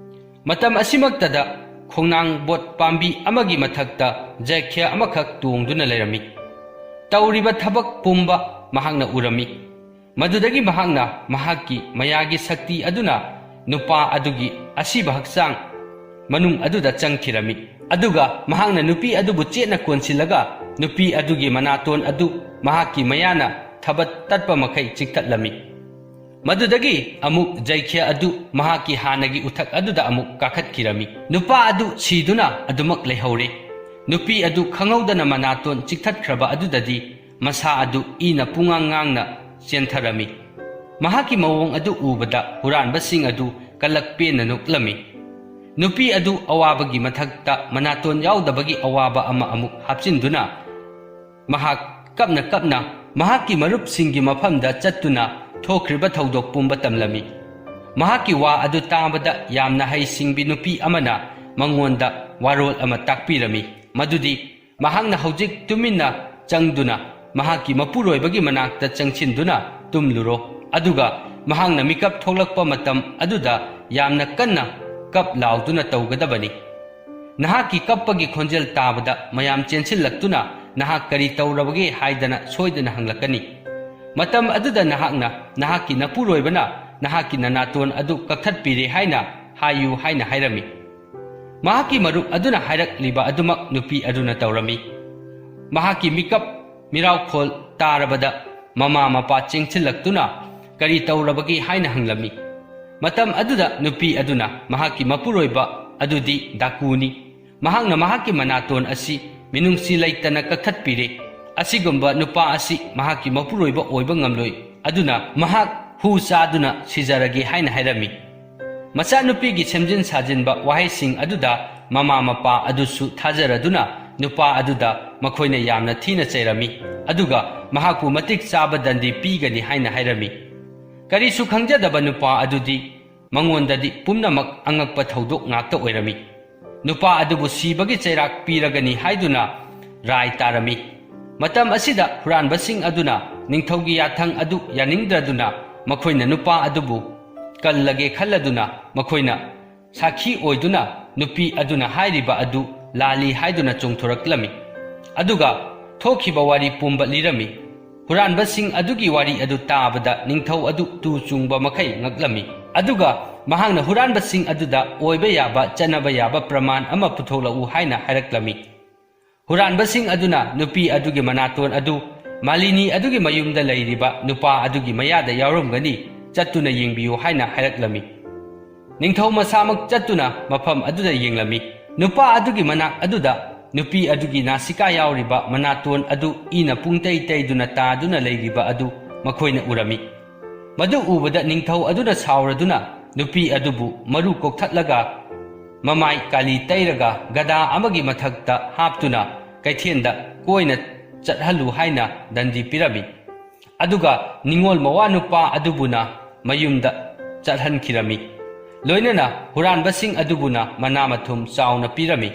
ꯃꯇꯝ ꯑꯁꯤꯃꯛꯇꯗ ꯈꯣꯡꯅꯥꯡ ꯕꯣꯠ ꯄꯥꯝꯕꯤ ꯑꯃꯒꯤ ꯃꯊꯛꯇ ꯖꯩꯈ꯭ꯌ ꯑꯃꯈꯛ ꯇꯣꯡꯗꯨꯅ ꯂꯩꯔꯝꯃꯤ꯫ ꯇꯧꯔꯤꯕ ꯊꯕꯛ ꯄꯨꯝꯕ ꯃꯍꯥꯛꯅ ꯎꯔꯝꯃꯤ꯫ ꯃꯗꯨꯗꯒꯤ ꯃꯍꯥꯛꯅ ꯃꯍꯥꯛꯀꯤ ꯃꯌꯥꯒꯤ ꯁꯛꯇꯤ ꯑꯗꯨꯅ ꯅꯨꯄꯥ ꯑꯗꯨꯒꯤ ꯑꯁꯤꯕ ꯍꯛꯆꯥꯡ ꯃꯅꯨꯡ ꯑꯗꯨꯗ ꯆꯪꯈꯤꯔꯝꯃꯤ꯫ ꯑꯗꯨꯒ ꯃꯍꯥꯛꯅ ꯅꯨꯄꯤ ꯑꯗꯨꯕꯨ ꯆꯦꯠꯅ ꯀꯣꯟꯁꯤꯜꯂꯒ ꯅꯨꯄꯤ ꯑꯗꯨꯒꯤ ꯃꯅꯥꯇꯣꯟ ꯑꯗꯨ ꯃꯍꯥꯛꯀꯤ ꯃꯌꯥꯅ ꯊꯕꯠ ꯇꯠꯄ ꯃꯈꯩ ꯆꯤꯛꯊꯠꯂꯝꯃꯤ꯫ ꯃꯗꯨꯗꯒꯤ ꯑꯃꯨꯛ ꯖꯩꯈ꯭ꯌ ꯑꯗꯨ ꯃꯍꯥꯛꯀꯤ ꯍꯥꯟꯅꯒꯤ ꯎꯊꯛ ꯑꯗꯨꯗ ꯑꯃꯨꯛ ꯀꯥꯈꯠꯈꯤꯔꯝꯃꯤ꯫ ꯅꯨꯄꯥ ꯑꯗꯨ ꯁꯤꯗꯨꯅ ꯑꯗꯨꯃꯛ ꯂꯩꯍꯧꯔꯦ꯫ ꯅꯨꯄꯤ ꯑꯗꯨ ꯈꯪꯍꯧꯗꯅ ꯃꯅꯥꯇꯣꯟ ꯆꯤꯛꯊꯠꯈ꯭ꯔꯕ ꯑꯗꯨꯗꯗꯤ ꯃꯁꯥ ꯑꯗꯨ ꯏꯅ ꯄꯨꯡꯉꯥꯡ ꯉꯥꯡꯅ ꯆꯦꯟꯊꯔꯝꯃꯤ꯫ ꯃꯍꯥꯛꯀꯤ ꯃꯑꯣꯡ ꯑꯗꯨ ꯎꯕꯗ ꯍꯨꯔꯥꯟꯕꯁꯤꯡ ꯑꯗꯨ ꯀꯂꯛ ꯄꯦꯟꯅ ꯅꯣꯛꯂꯝꯃꯤ꯫ ꯅꯨꯄꯤ ꯑꯗꯨ ꯑꯋꯥꯕꯒꯤ ꯃꯊꯛꯇ ꯃꯅꯥꯇꯣꯟ ꯌꯥꯎꯗꯕꯒꯤ ꯑꯋꯥꯕ ꯑꯃ ꯑꯃꯨꯛ ꯍꯥꯞꯆꯤꯟꯗꯨꯅ ꯃꯍꯥꯛ ꯀꯞꯅ ꯀꯞꯅ ꯃꯍꯥꯛꯀꯤ ꯃꯔꯨꯞꯁꯤꯡꯒꯤ ꯃꯐꯝꯗ ꯆꯠꯇꯨꯅ ꯊꯣꯛꯈ꯭ꯔꯤꯕ ꯊꯧꯗꯣꯛ ꯄꯨꯝꯕ ꯇꯝꯂꯝꯃꯤ꯫ ꯃꯍꯥꯛꯀꯤ ꯋꯥ ꯑꯗꯨ ꯇꯥꯕꯗ ꯌꯥꯝꯅ ꯍꯩꯁꯤꯡꯕꯤ ꯅꯨꯄꯤ ꯑꯃꯅ ꯃꯉꯣꯟꯗ ꯋꯥꯔꯣꯜ ꯑꯃ ꯇꯥꯛꯄꯤꯔꯝꯃꯤ, ꯃꯗꯨꯗꯤ ꯃꯍꯥꯛꯅ ꯍꯧꯖꯤꯛ ꯇꯨꯃꯤꯟꯅ ꯆꯪꯗꯨꯅ ꯃꯍꯥꯛꯀꯤ ꯃꯄꯨꯔꯣꯏꯕꯒꯤ ꯃꯅꯥꯛꯇ ꯆꯪꯁꯤꯟꯗꯨꯅ ꯇꯨꯝꯂꯨꯔꯣ, ꯑꯗꯨꯒ ꯃꯍꯥꯛꯅ ꯃꯤꯀꯞ ꯊꯣꯛꯂꯛꯄ ꯃꯇꯝ ꯑꯗꯨꯗ ꯌꯥꯝꯅ ꯀꯟꯅ ꯀꯞ ꯂꯥꯎꯗꯨꯅ ꯇꯧꯒꯗꯕꯅꯤ꯫ ꯅꯍꯥꯛꯀꯤ ꯀꯞꯄꯒꯤ ꯈꯣꯟꯖꯦꯜ ꯇꯥꯕꯗ ꯃꯌꯥꯝ ꯆꯦꯟꯁꯤꯜꯂꯛꯇꯨꯅ ꯅꯍꯥꯛ ꯀꯔꯤ ꯇꯧꯔꯕꯒꯦ ꯍꯥꯏꯗꯅ ꯁꯣꯏꯗꯅ ꯍꯪꯂꯛꯀꯅꯤ꯫ ꯃꯇꯝ ꯑꯗꯨꯗ ꯅꯍꯥꯛꯅ ꯅꯍꯥꯛꯀꯤ ꯅꯄꯨꯔꯣꯏꯕꯅ ꯅꯍꯥꯛꯀꯤ ꯅꯅꯥꯇꯣꯟ ꯑꯗꯨ ꯀꯛꯊꯠꯄꯤꯔꯦ ꯍꯥꯏꯅ ꯍꯥꯏꯌꯨ ꯍꯥꯏꯅ ꯍꯥꯏꯔꯝꯃꯤ꯫ ꯃꯍꯥꯛꯀꯤ ꯃꯔꯨꯞ ꯑꯗꯨꯅ ꯍꯥꯏꯔꯛꯂꯤꯕ ꯑꯗꯨꯃꯛ ꯅꯨꯄꯤ ꯑꯗꯨꯅ ꯇꯧꯔꯝꯃꯤ꯫ ꯃꯍꯥꯛꯀꯤ ꯃꯤꯀꯞ ꯃꯤꯔꯥꯎꯈꯣꯜ ꯇꯥꯔꯕꯗ ꯃꯃꯥ ꯃꯄꯥ ꯆꯦꯟꯁꯤꯜꯂꯛꯇꯨꯅ ꯀꯔꯤ ꯇꯧꯔꯕꯒꯦ ꯍꯥꯏꯅ ꯍꯪꯂꯝꯃꯤ꯫ ꯃꯇꯝ ꯑꯗꯨꯗ ꯅꯨꯄꯤ ꯑꯗꯨꯅ ꯃꯍꯥꯛꯀꯤ ꯃꯄꯨꯔꯣꯏꯕ ꯑꯗꯨꯗꯤ ꯗꯥꯀꯨꯅꯤ꯫ ꯃꯍꯥꯛꯅ ꯃꯍꯥꯛꯀꯤ ꯃꯅꯥꯇꯣꯟ ꯑꯁꯤ ꯃꯤꯅꯨꯡꯁꯤ ꯂꯩꯇꯅ ꯀꯛꯊꯠꯄꯤꯔꯦ꯫ ꯑꯁꯤꯒꯨꯝꯕ ꯅꯨꯄꯥ ꯑꯁꯤ ꯃꯍꯥꯛꯀꯤ ꯃꯄꯨꯔꯣꯏꯕ ꯑꯣꯏꯕ ꯉꯝꯂꯣꯏ꯫ ꯑꯗꯨꯅ ꯃꯍꯥꯛ ꯍꯨ ꯆꯥꯗꯨꯅ ꯁꯤꯖꯔꯒꯦ ꯍꯥꯏꯅ ꯍꯥꯏꯔꯝꯃꯤ꯫ ꯃꯆꯥꯅꯨꯄꯤꯒꯤ ꯁꯦꯝꯖꯤꯟ ꯁꯥꯖꯤꯟꯕ ꯋꯥꯍꯩꯁꯤꯡ ꯑꯗꯨꯗ ꯃꯃꯥ ꯃꯄꯥ ꯑꯗꯨꯁꯨ ꯊꯥꯖꯔꯗꯨꯅ ꯅꯨꯄꯥ ꯑꯗꯨꯗ ꯃꯈꯣꯏꯅ ꯌꯥꯝꯅ ꯊꯤꯅ ꯆꯩꯔꯝꯃꯤ, ꯑꯗꯨꯒ ꯃꯍꯥꯛꯄꯨ ꯃꯇꯤꯛ ꯆꯥꯕ ꯗꯟꯗꯤ ꯄꯤꯒꯅꯤ ꯍꯥꯏꯅ ꯍꯥꯏꯔꯝꯃꯤ꯫ ꯀꯔꯤꯁꯨ ꯈꯪꯖꯗꯕ ꯅꯨꯄꯥ ꯑꯗꯨꯗꯤ ꯃꯉꯣꯟꯗꯗꯤ ꯄꯨꯝꯅꯃꯛ ꯑꯉꯛꯄ ꯊꯧꯗꯣꯛ ꯉꯥꯛꯇ ꯑꯣꯏꯔꯝꯃꯤ꯫ ꯅꯨꯄꯥ ꯑꯗꯨꯕꯨ ꯁꯤꯕꯒꯤ ꯆꯩꯔꯥꯛ ꯄꯤꯔꯒꯅꯤ ꯍꯥꯏꯗꯨꯅ ꯔꯥꯏ ꯇꯥꯔꯝꯃꯤ꯫ ꯃꯇꯝ ꯑꯁꯤꯗ ꯍꯨꯔꯥꯟꯕꯁꯤꯡ ꯑꯗꯨꯅ ꯅꯤꯡꯊꯧꯒꯤ ꯌꯥꯊꯪ ꯑꯗꯨ ꯌꯥꯅꯤꯡꯗ꯭ꯔꯗꯨꯅ ꯃꯈꯣꯏꯅ ꯅꯨꯄꯥ ꯑꯗꯨꯕꯨ ꯀꯜꯂꯒꯦ ꯈꯜꯂꯗꯨꯅ ꯃꯈꯣꯏꯅ ꯁꯥꯈꯤ ꯑꯣꯏꯗꯨꯅ ꯅꯨꯄꯤ ꯑꯗꯨꯅ ꯍꯥꯏꯔꯤꯕ ꯑꯗꯨ ꯂꯥꯜꯂꯤ ꯍꯥꯏꯗꯨꯅ ꯆꯣꯡꯊꯣꯔꯛꯂꯝꯃꯤ꯫ ꯑꯗꯨꯒ ꯊꯣꯛꯈꯤꯕ ꯋꯥꯔꯤ ꯄꯨꯝꯕ ꯂꯤꯔꯝꯃꯤ꯫ ꯍꯨꯔꯥꯟꯕꯁꯤꯡ ꯑꯗꯨꯒꯤ ꯋꯥꯔꯤ ꯑꯗꯨ ꯇꯥꯕꯗ ꯅꯤꯡꯊꯧ ꯑꯗꯨ ꯇꯨ ꯆꯨꯡꯕ ꯃꯈꯩ ꯉꯛꯂꯝꯃꯤ꯫ ꯑꯗꯨꯒ ꯃꯍꯥꯛꯅ ꯍꯨꯔꯥꯟꯕꯁꯤꯡ ꯑꯗꯨꯗ ꯑꯣꯏꯕ ꯌꯥꯕ ꯆꯠꯅꯕ ꯌꯥꯕ ꯄ꯭ꯔꯃꯥꯟ ꯑꯃ ꯄꯨꯊꯣꯛꯂꯛꯎ ꯍꯥꯏꯅ ꯍꯥꯏꯔꯛꯂꯝꯃꯤ꯫ ꯍꯨꯔꯥꯟꯕꯁꯤꯡ ꯑꯗꯨꯅ ꯅꯨꯄꯤ ꯑꯗꯨꯒꯤ ꯃꯅꯥꯇꯣꯟ ꯑꯗꯨ ꯃꯥꯂꯤꯅꯤ ꯑꯗꯨꯒꯤ ꯃꯌꯨꯝꯗ ꯂꯩꯔꯤꯕ ꯅꯨꯄꯥ ꯑꯗꯨꯒꯤ ꯃꯌꯥꯗ ꯌꯥꯎꯔꯝꯒꯅꯤ꯫ ꯆꯠꯇꯨꯅ ꯌꯦꯡꯕꯤꯌꯨ" ꯍꯥꯏꯅ ꯍꯥꯏꯔꯛꯂꯝꯃꯤ꯫ ꯅꯤꯡꯊꯧ ꯃꯁꯥꯃꯛ ꯆꯠꯇꯨꯅ ꯃꯐꯝ ꯑꯗꯨꯗ ꯌꯦꯡꯂꯝꯃꯤ꯫ ꯅꯨꯄꯥ ꯑꯗꯨꯒꯤ ꯃꯅꯥꯛ ꯑꯗꯨꯗ ꯅꯨꯄꯤ ꯑꯗꯨꯒꯤ ꯅꯥꯁꯤꯀꯥ ꯌꯥꯎꯔꯤꯕ ꯃꯅꯥꯇꯣꯟ ꯑꯗꯨ ꯏꯅ ꯄꯨꯡꯇꯩ ꯇꯩꯗꯨꯅ ꯇꯥꯗꯨꯅ ꯂꯩꯔꯤꯕ ꯑꯗꯨ ꯃꯈꯣꯏꯅ ꯎꯔꯝꯃꯤ꯫ ꯃꯗꯨ ꯎꯕꯗ ꯅꯤꯡꯊꯧ ꯑꯗꯨꯅ ꯁꯥꯎꯔꯗꯨꯅ ꯅꯨꯄꯤ ꯑꯗꯨꯕꯨ ꯃꯔꯨ ꯀꯣꯛꯊꯠꯂꯒ ꯃꯃꯥꯏ ꯀꯥꯂꯤ ꯇꯩꯔꯒ ꯒꯗꯥ ꯑꯃꯒꯤ ꯃꯊꯛꯇ ꯍꯥꯞꯇꯨꯅ ꯀꯩꯊꯦꯜꯗ ꯀꯣꯏꯅ ꯆꯠꯍꯜꯂꯨ ꯍꯥꯏꯅ ꯗꯟꯗꯤ ꯄꯤꯔꯝꯃꯤ꯫ ꯑꯗꯨꯒ ꯅꯤꯡꯉꯣꯜ ꯃꯋꯥ ꯅꯨꯄꯥ ꯑꯗꯨꯕꯨꯅ ꯃꯌꯨꯝꯗ ꯆꯠꯍꯟꯈꯤꯔꯝꯃꯤ꯫ ꯂꯣꯏꯅꯅ ꯍꯨꯔꯥꯟꯕꯁꯤꯡ ꯑꯗꯨꯕꯨꯅ ꯃꯅꯥ ꯃꯊꯨꯝ ꯆꯥꯎꯅ ꯄꯤꯔꯝꯃꯤ꯫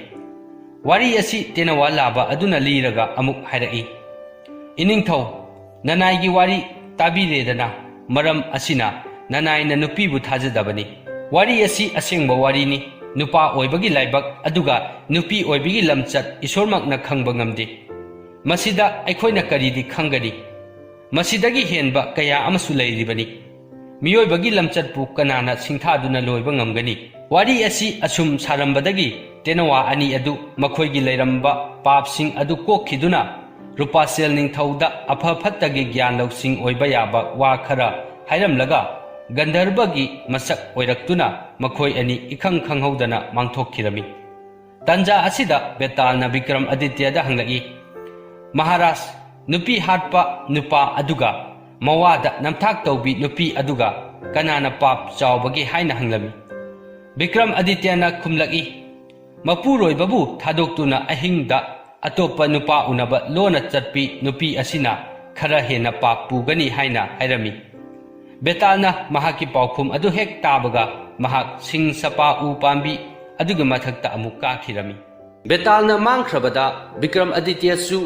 ꯋꯥꯔꯤ ꯑꯁꯤ ꯇꯦꯅꯋꯥ ꯂꯥꯕ ꯑꯗꯨꯅ ꯂꯤꯔꯒ ꯑꯃꯨꯛ ꯍꯥꯏꯔꯛꯏ, "ꯏꯅꯤꯡꯊꯧ, ꯅꯅꯥꯏꯒꯤ ꯋꯥꯔꯤ ꯇꯥꯕꯤꯔꯦꯗꯅ, ꯃꯔꯝ ꯑꯁꯤꯅ ꯅꯅꯥꯏꯅ ꯅꯨꯄꯤꯕꯨ ꯊꯥꯖꯗꯕꯅꯤ꯫ ꯋꯥꯔꯤ ꯑꯁꯤ ꯑꯁꯦꯡꯕ ꯋꯥꯔꯤꯅꯤ꯫ ꯅꯨꯄꯥ ꯑꯣꯏꯕꯒꯤ ꯂꯥꯏꯕꯛ ꯑꯗꯨꯒ ꯅꯨꯄꯤ ꯑꯣꯏꯕꯒꯤ ꯂꯝꯆꯠ ꯏꯁꯣꯔꯃꯛꯅ ꯈꯪꯕ ꯉꯝꯗꯦ꯫ ꯃꯁꯤꯗ ꯑꯩꯈꯣꯏꯅ ꯀꯔꯤꯗꯤ ꯈꯪꯒꯅꯤ? ꯃꯁꯤꯗꯒꯤ ꯍꯦꯟꯕ ꯀꯌꯥ ꯑꯃꯁꯨ ꯂꯩꯔꯤꯕꯅꯤ꯫ ꯃꯤꯑꯣꯏꯕꯒꯤ ꯂꯝꯆꯠꯄꯨ ꯀꯅꯥꯅ ꯁꯤꯡꯊꯥꯗꯨꯅ ꯂꯣꯏꯕ ꯉꯝꯒꯅꯤ?" ꯋꯥꯔꯤ ꯑꯁꯤ ꯑꯁꯨꯝ ꯁꯥꯔꯝꯕꯗꯒꯤ ꯇꯦꯅꯋꯥ ꯑꯅꯤ ꯑꯗꯨ ꯃꯈꯣꯏꯒꯤ ꯂꯩꯔꯝꯕ ꯄꯥꯞꯁꯤꯡ ꯑꯗꯨ ꯀꯣꯛꯈꯤꯗꯨꯅ ꯔꯨꯄꯥꯁꯦꯜ ꯅꯤꯡꯊꯧꯗ ꯑꯐ ꯐꯠꯇꯒꯤ ꯒ꯭ꯌꯥꯟ ꯂꯧꯁꯤꯡ ꯑꯣꯏꯕ ꯌꯥꯕ ꯋꯥ ꯈꯔ ꯍꯥꯏꯔꯝꯂꯒ ꯒꯟꯙꯔꯕꯒꯤ ꯃꯁꯛ ꯑꯣꯏꯔꯛꯇꯨꯅ ꯃꯈꯣꯏ ꯑꯅꯤ ꯏꯈꯪ ꯈꯪꯍꯧꯗꯅ ꯃꯥꯡꯊꯣꯛꯈꯤꯔꯝꯃꯤ꯫ ꯇꯟꯖꯥ ꯑꯁꯤꯗ ꯕꯦꯇꯥꯜꯅ ꯕꯤꯀ꯭ꯔꯝ ꯑꯗꯤꯇ꯭ꯌꯗ ꯍꯪꯂꯛꯏ, "ꯃꯍꯥꯔꯥꯖ, ꯅꯨꯄꯤ ꯍꯥꯠꯄ ꯅꯨꯄꯥ ꯑꯗꯨꯒ ꯃꯋꯥꯗ ꯅꯝꯊꯥꯛ ꯇꯧꯕꯤ ꯅꯨꯄꯤ ꯑꯗꯨꯒ ꯀꯅꯥꯅ ꯄꯥꯞ ꯆꯥꯎꯕꯒꯦ?" ꯍꯥꯏꯅ ꯍꯪꯂꯝꯃꯤ꯫ ꯕꯤꯀ꯭ꯔꯝ ꯑꯗꯤꯇ꯭ꯌꯅ ꯈꯨꯝꯂꯛꯏ, "ꯃꯄꯨꯔꯣꯏꯕꯕꯨ ꯊꯥꯗꯣꯛꯇꯨꯅ ꯑꯍꯤꯡꯗ ꯑꯇꯣꯞꯄ ꯅꯨꯄꯥ ꯎꯅꯕ ꯂꯣꯟꯅ ꯆꯠꯄꯤ ꯅꯨꯄꯤ ꯑꯁꯤꯅ ꯈꯔ ꯍꯦꯟꯅ ꯄꯥꯞ ꯄꯨꯒꯅꯤ" ꯍꯥꯏꯅ ꯍꯥꯏꯔꯝꯃꯤ꯫ ꯕꯦꯇꯥꯜꯅ ꯃꯍꯥꯛꯀꯤ ꯄꯥꯎꯈꯨꯝ ꯑꯗꯨ ꯍꯦꯛ ꯇꯥꯕꯒ ꯃꯍꯥꯛ ꯁꯤꯡ ꯁꯄꯥ ꯎ ꯄꯥꯝꯕꯤ ꯑꯗꯨꯒꯤ ꯃꯊꯛꯇ ꯑꯃꯨꯛ ꯀꯥꯈꯤꯔꯝꯃꯤ꯫ ꯕꯦꯇꯥꯜꯅ ꯃꯥꯡꯈ꯭ꯔꯕꯗ ꯕꯤꯀ꯭ꯔꯝ ꯑꯗꯤꯇ꯭ꯌꯁꯨ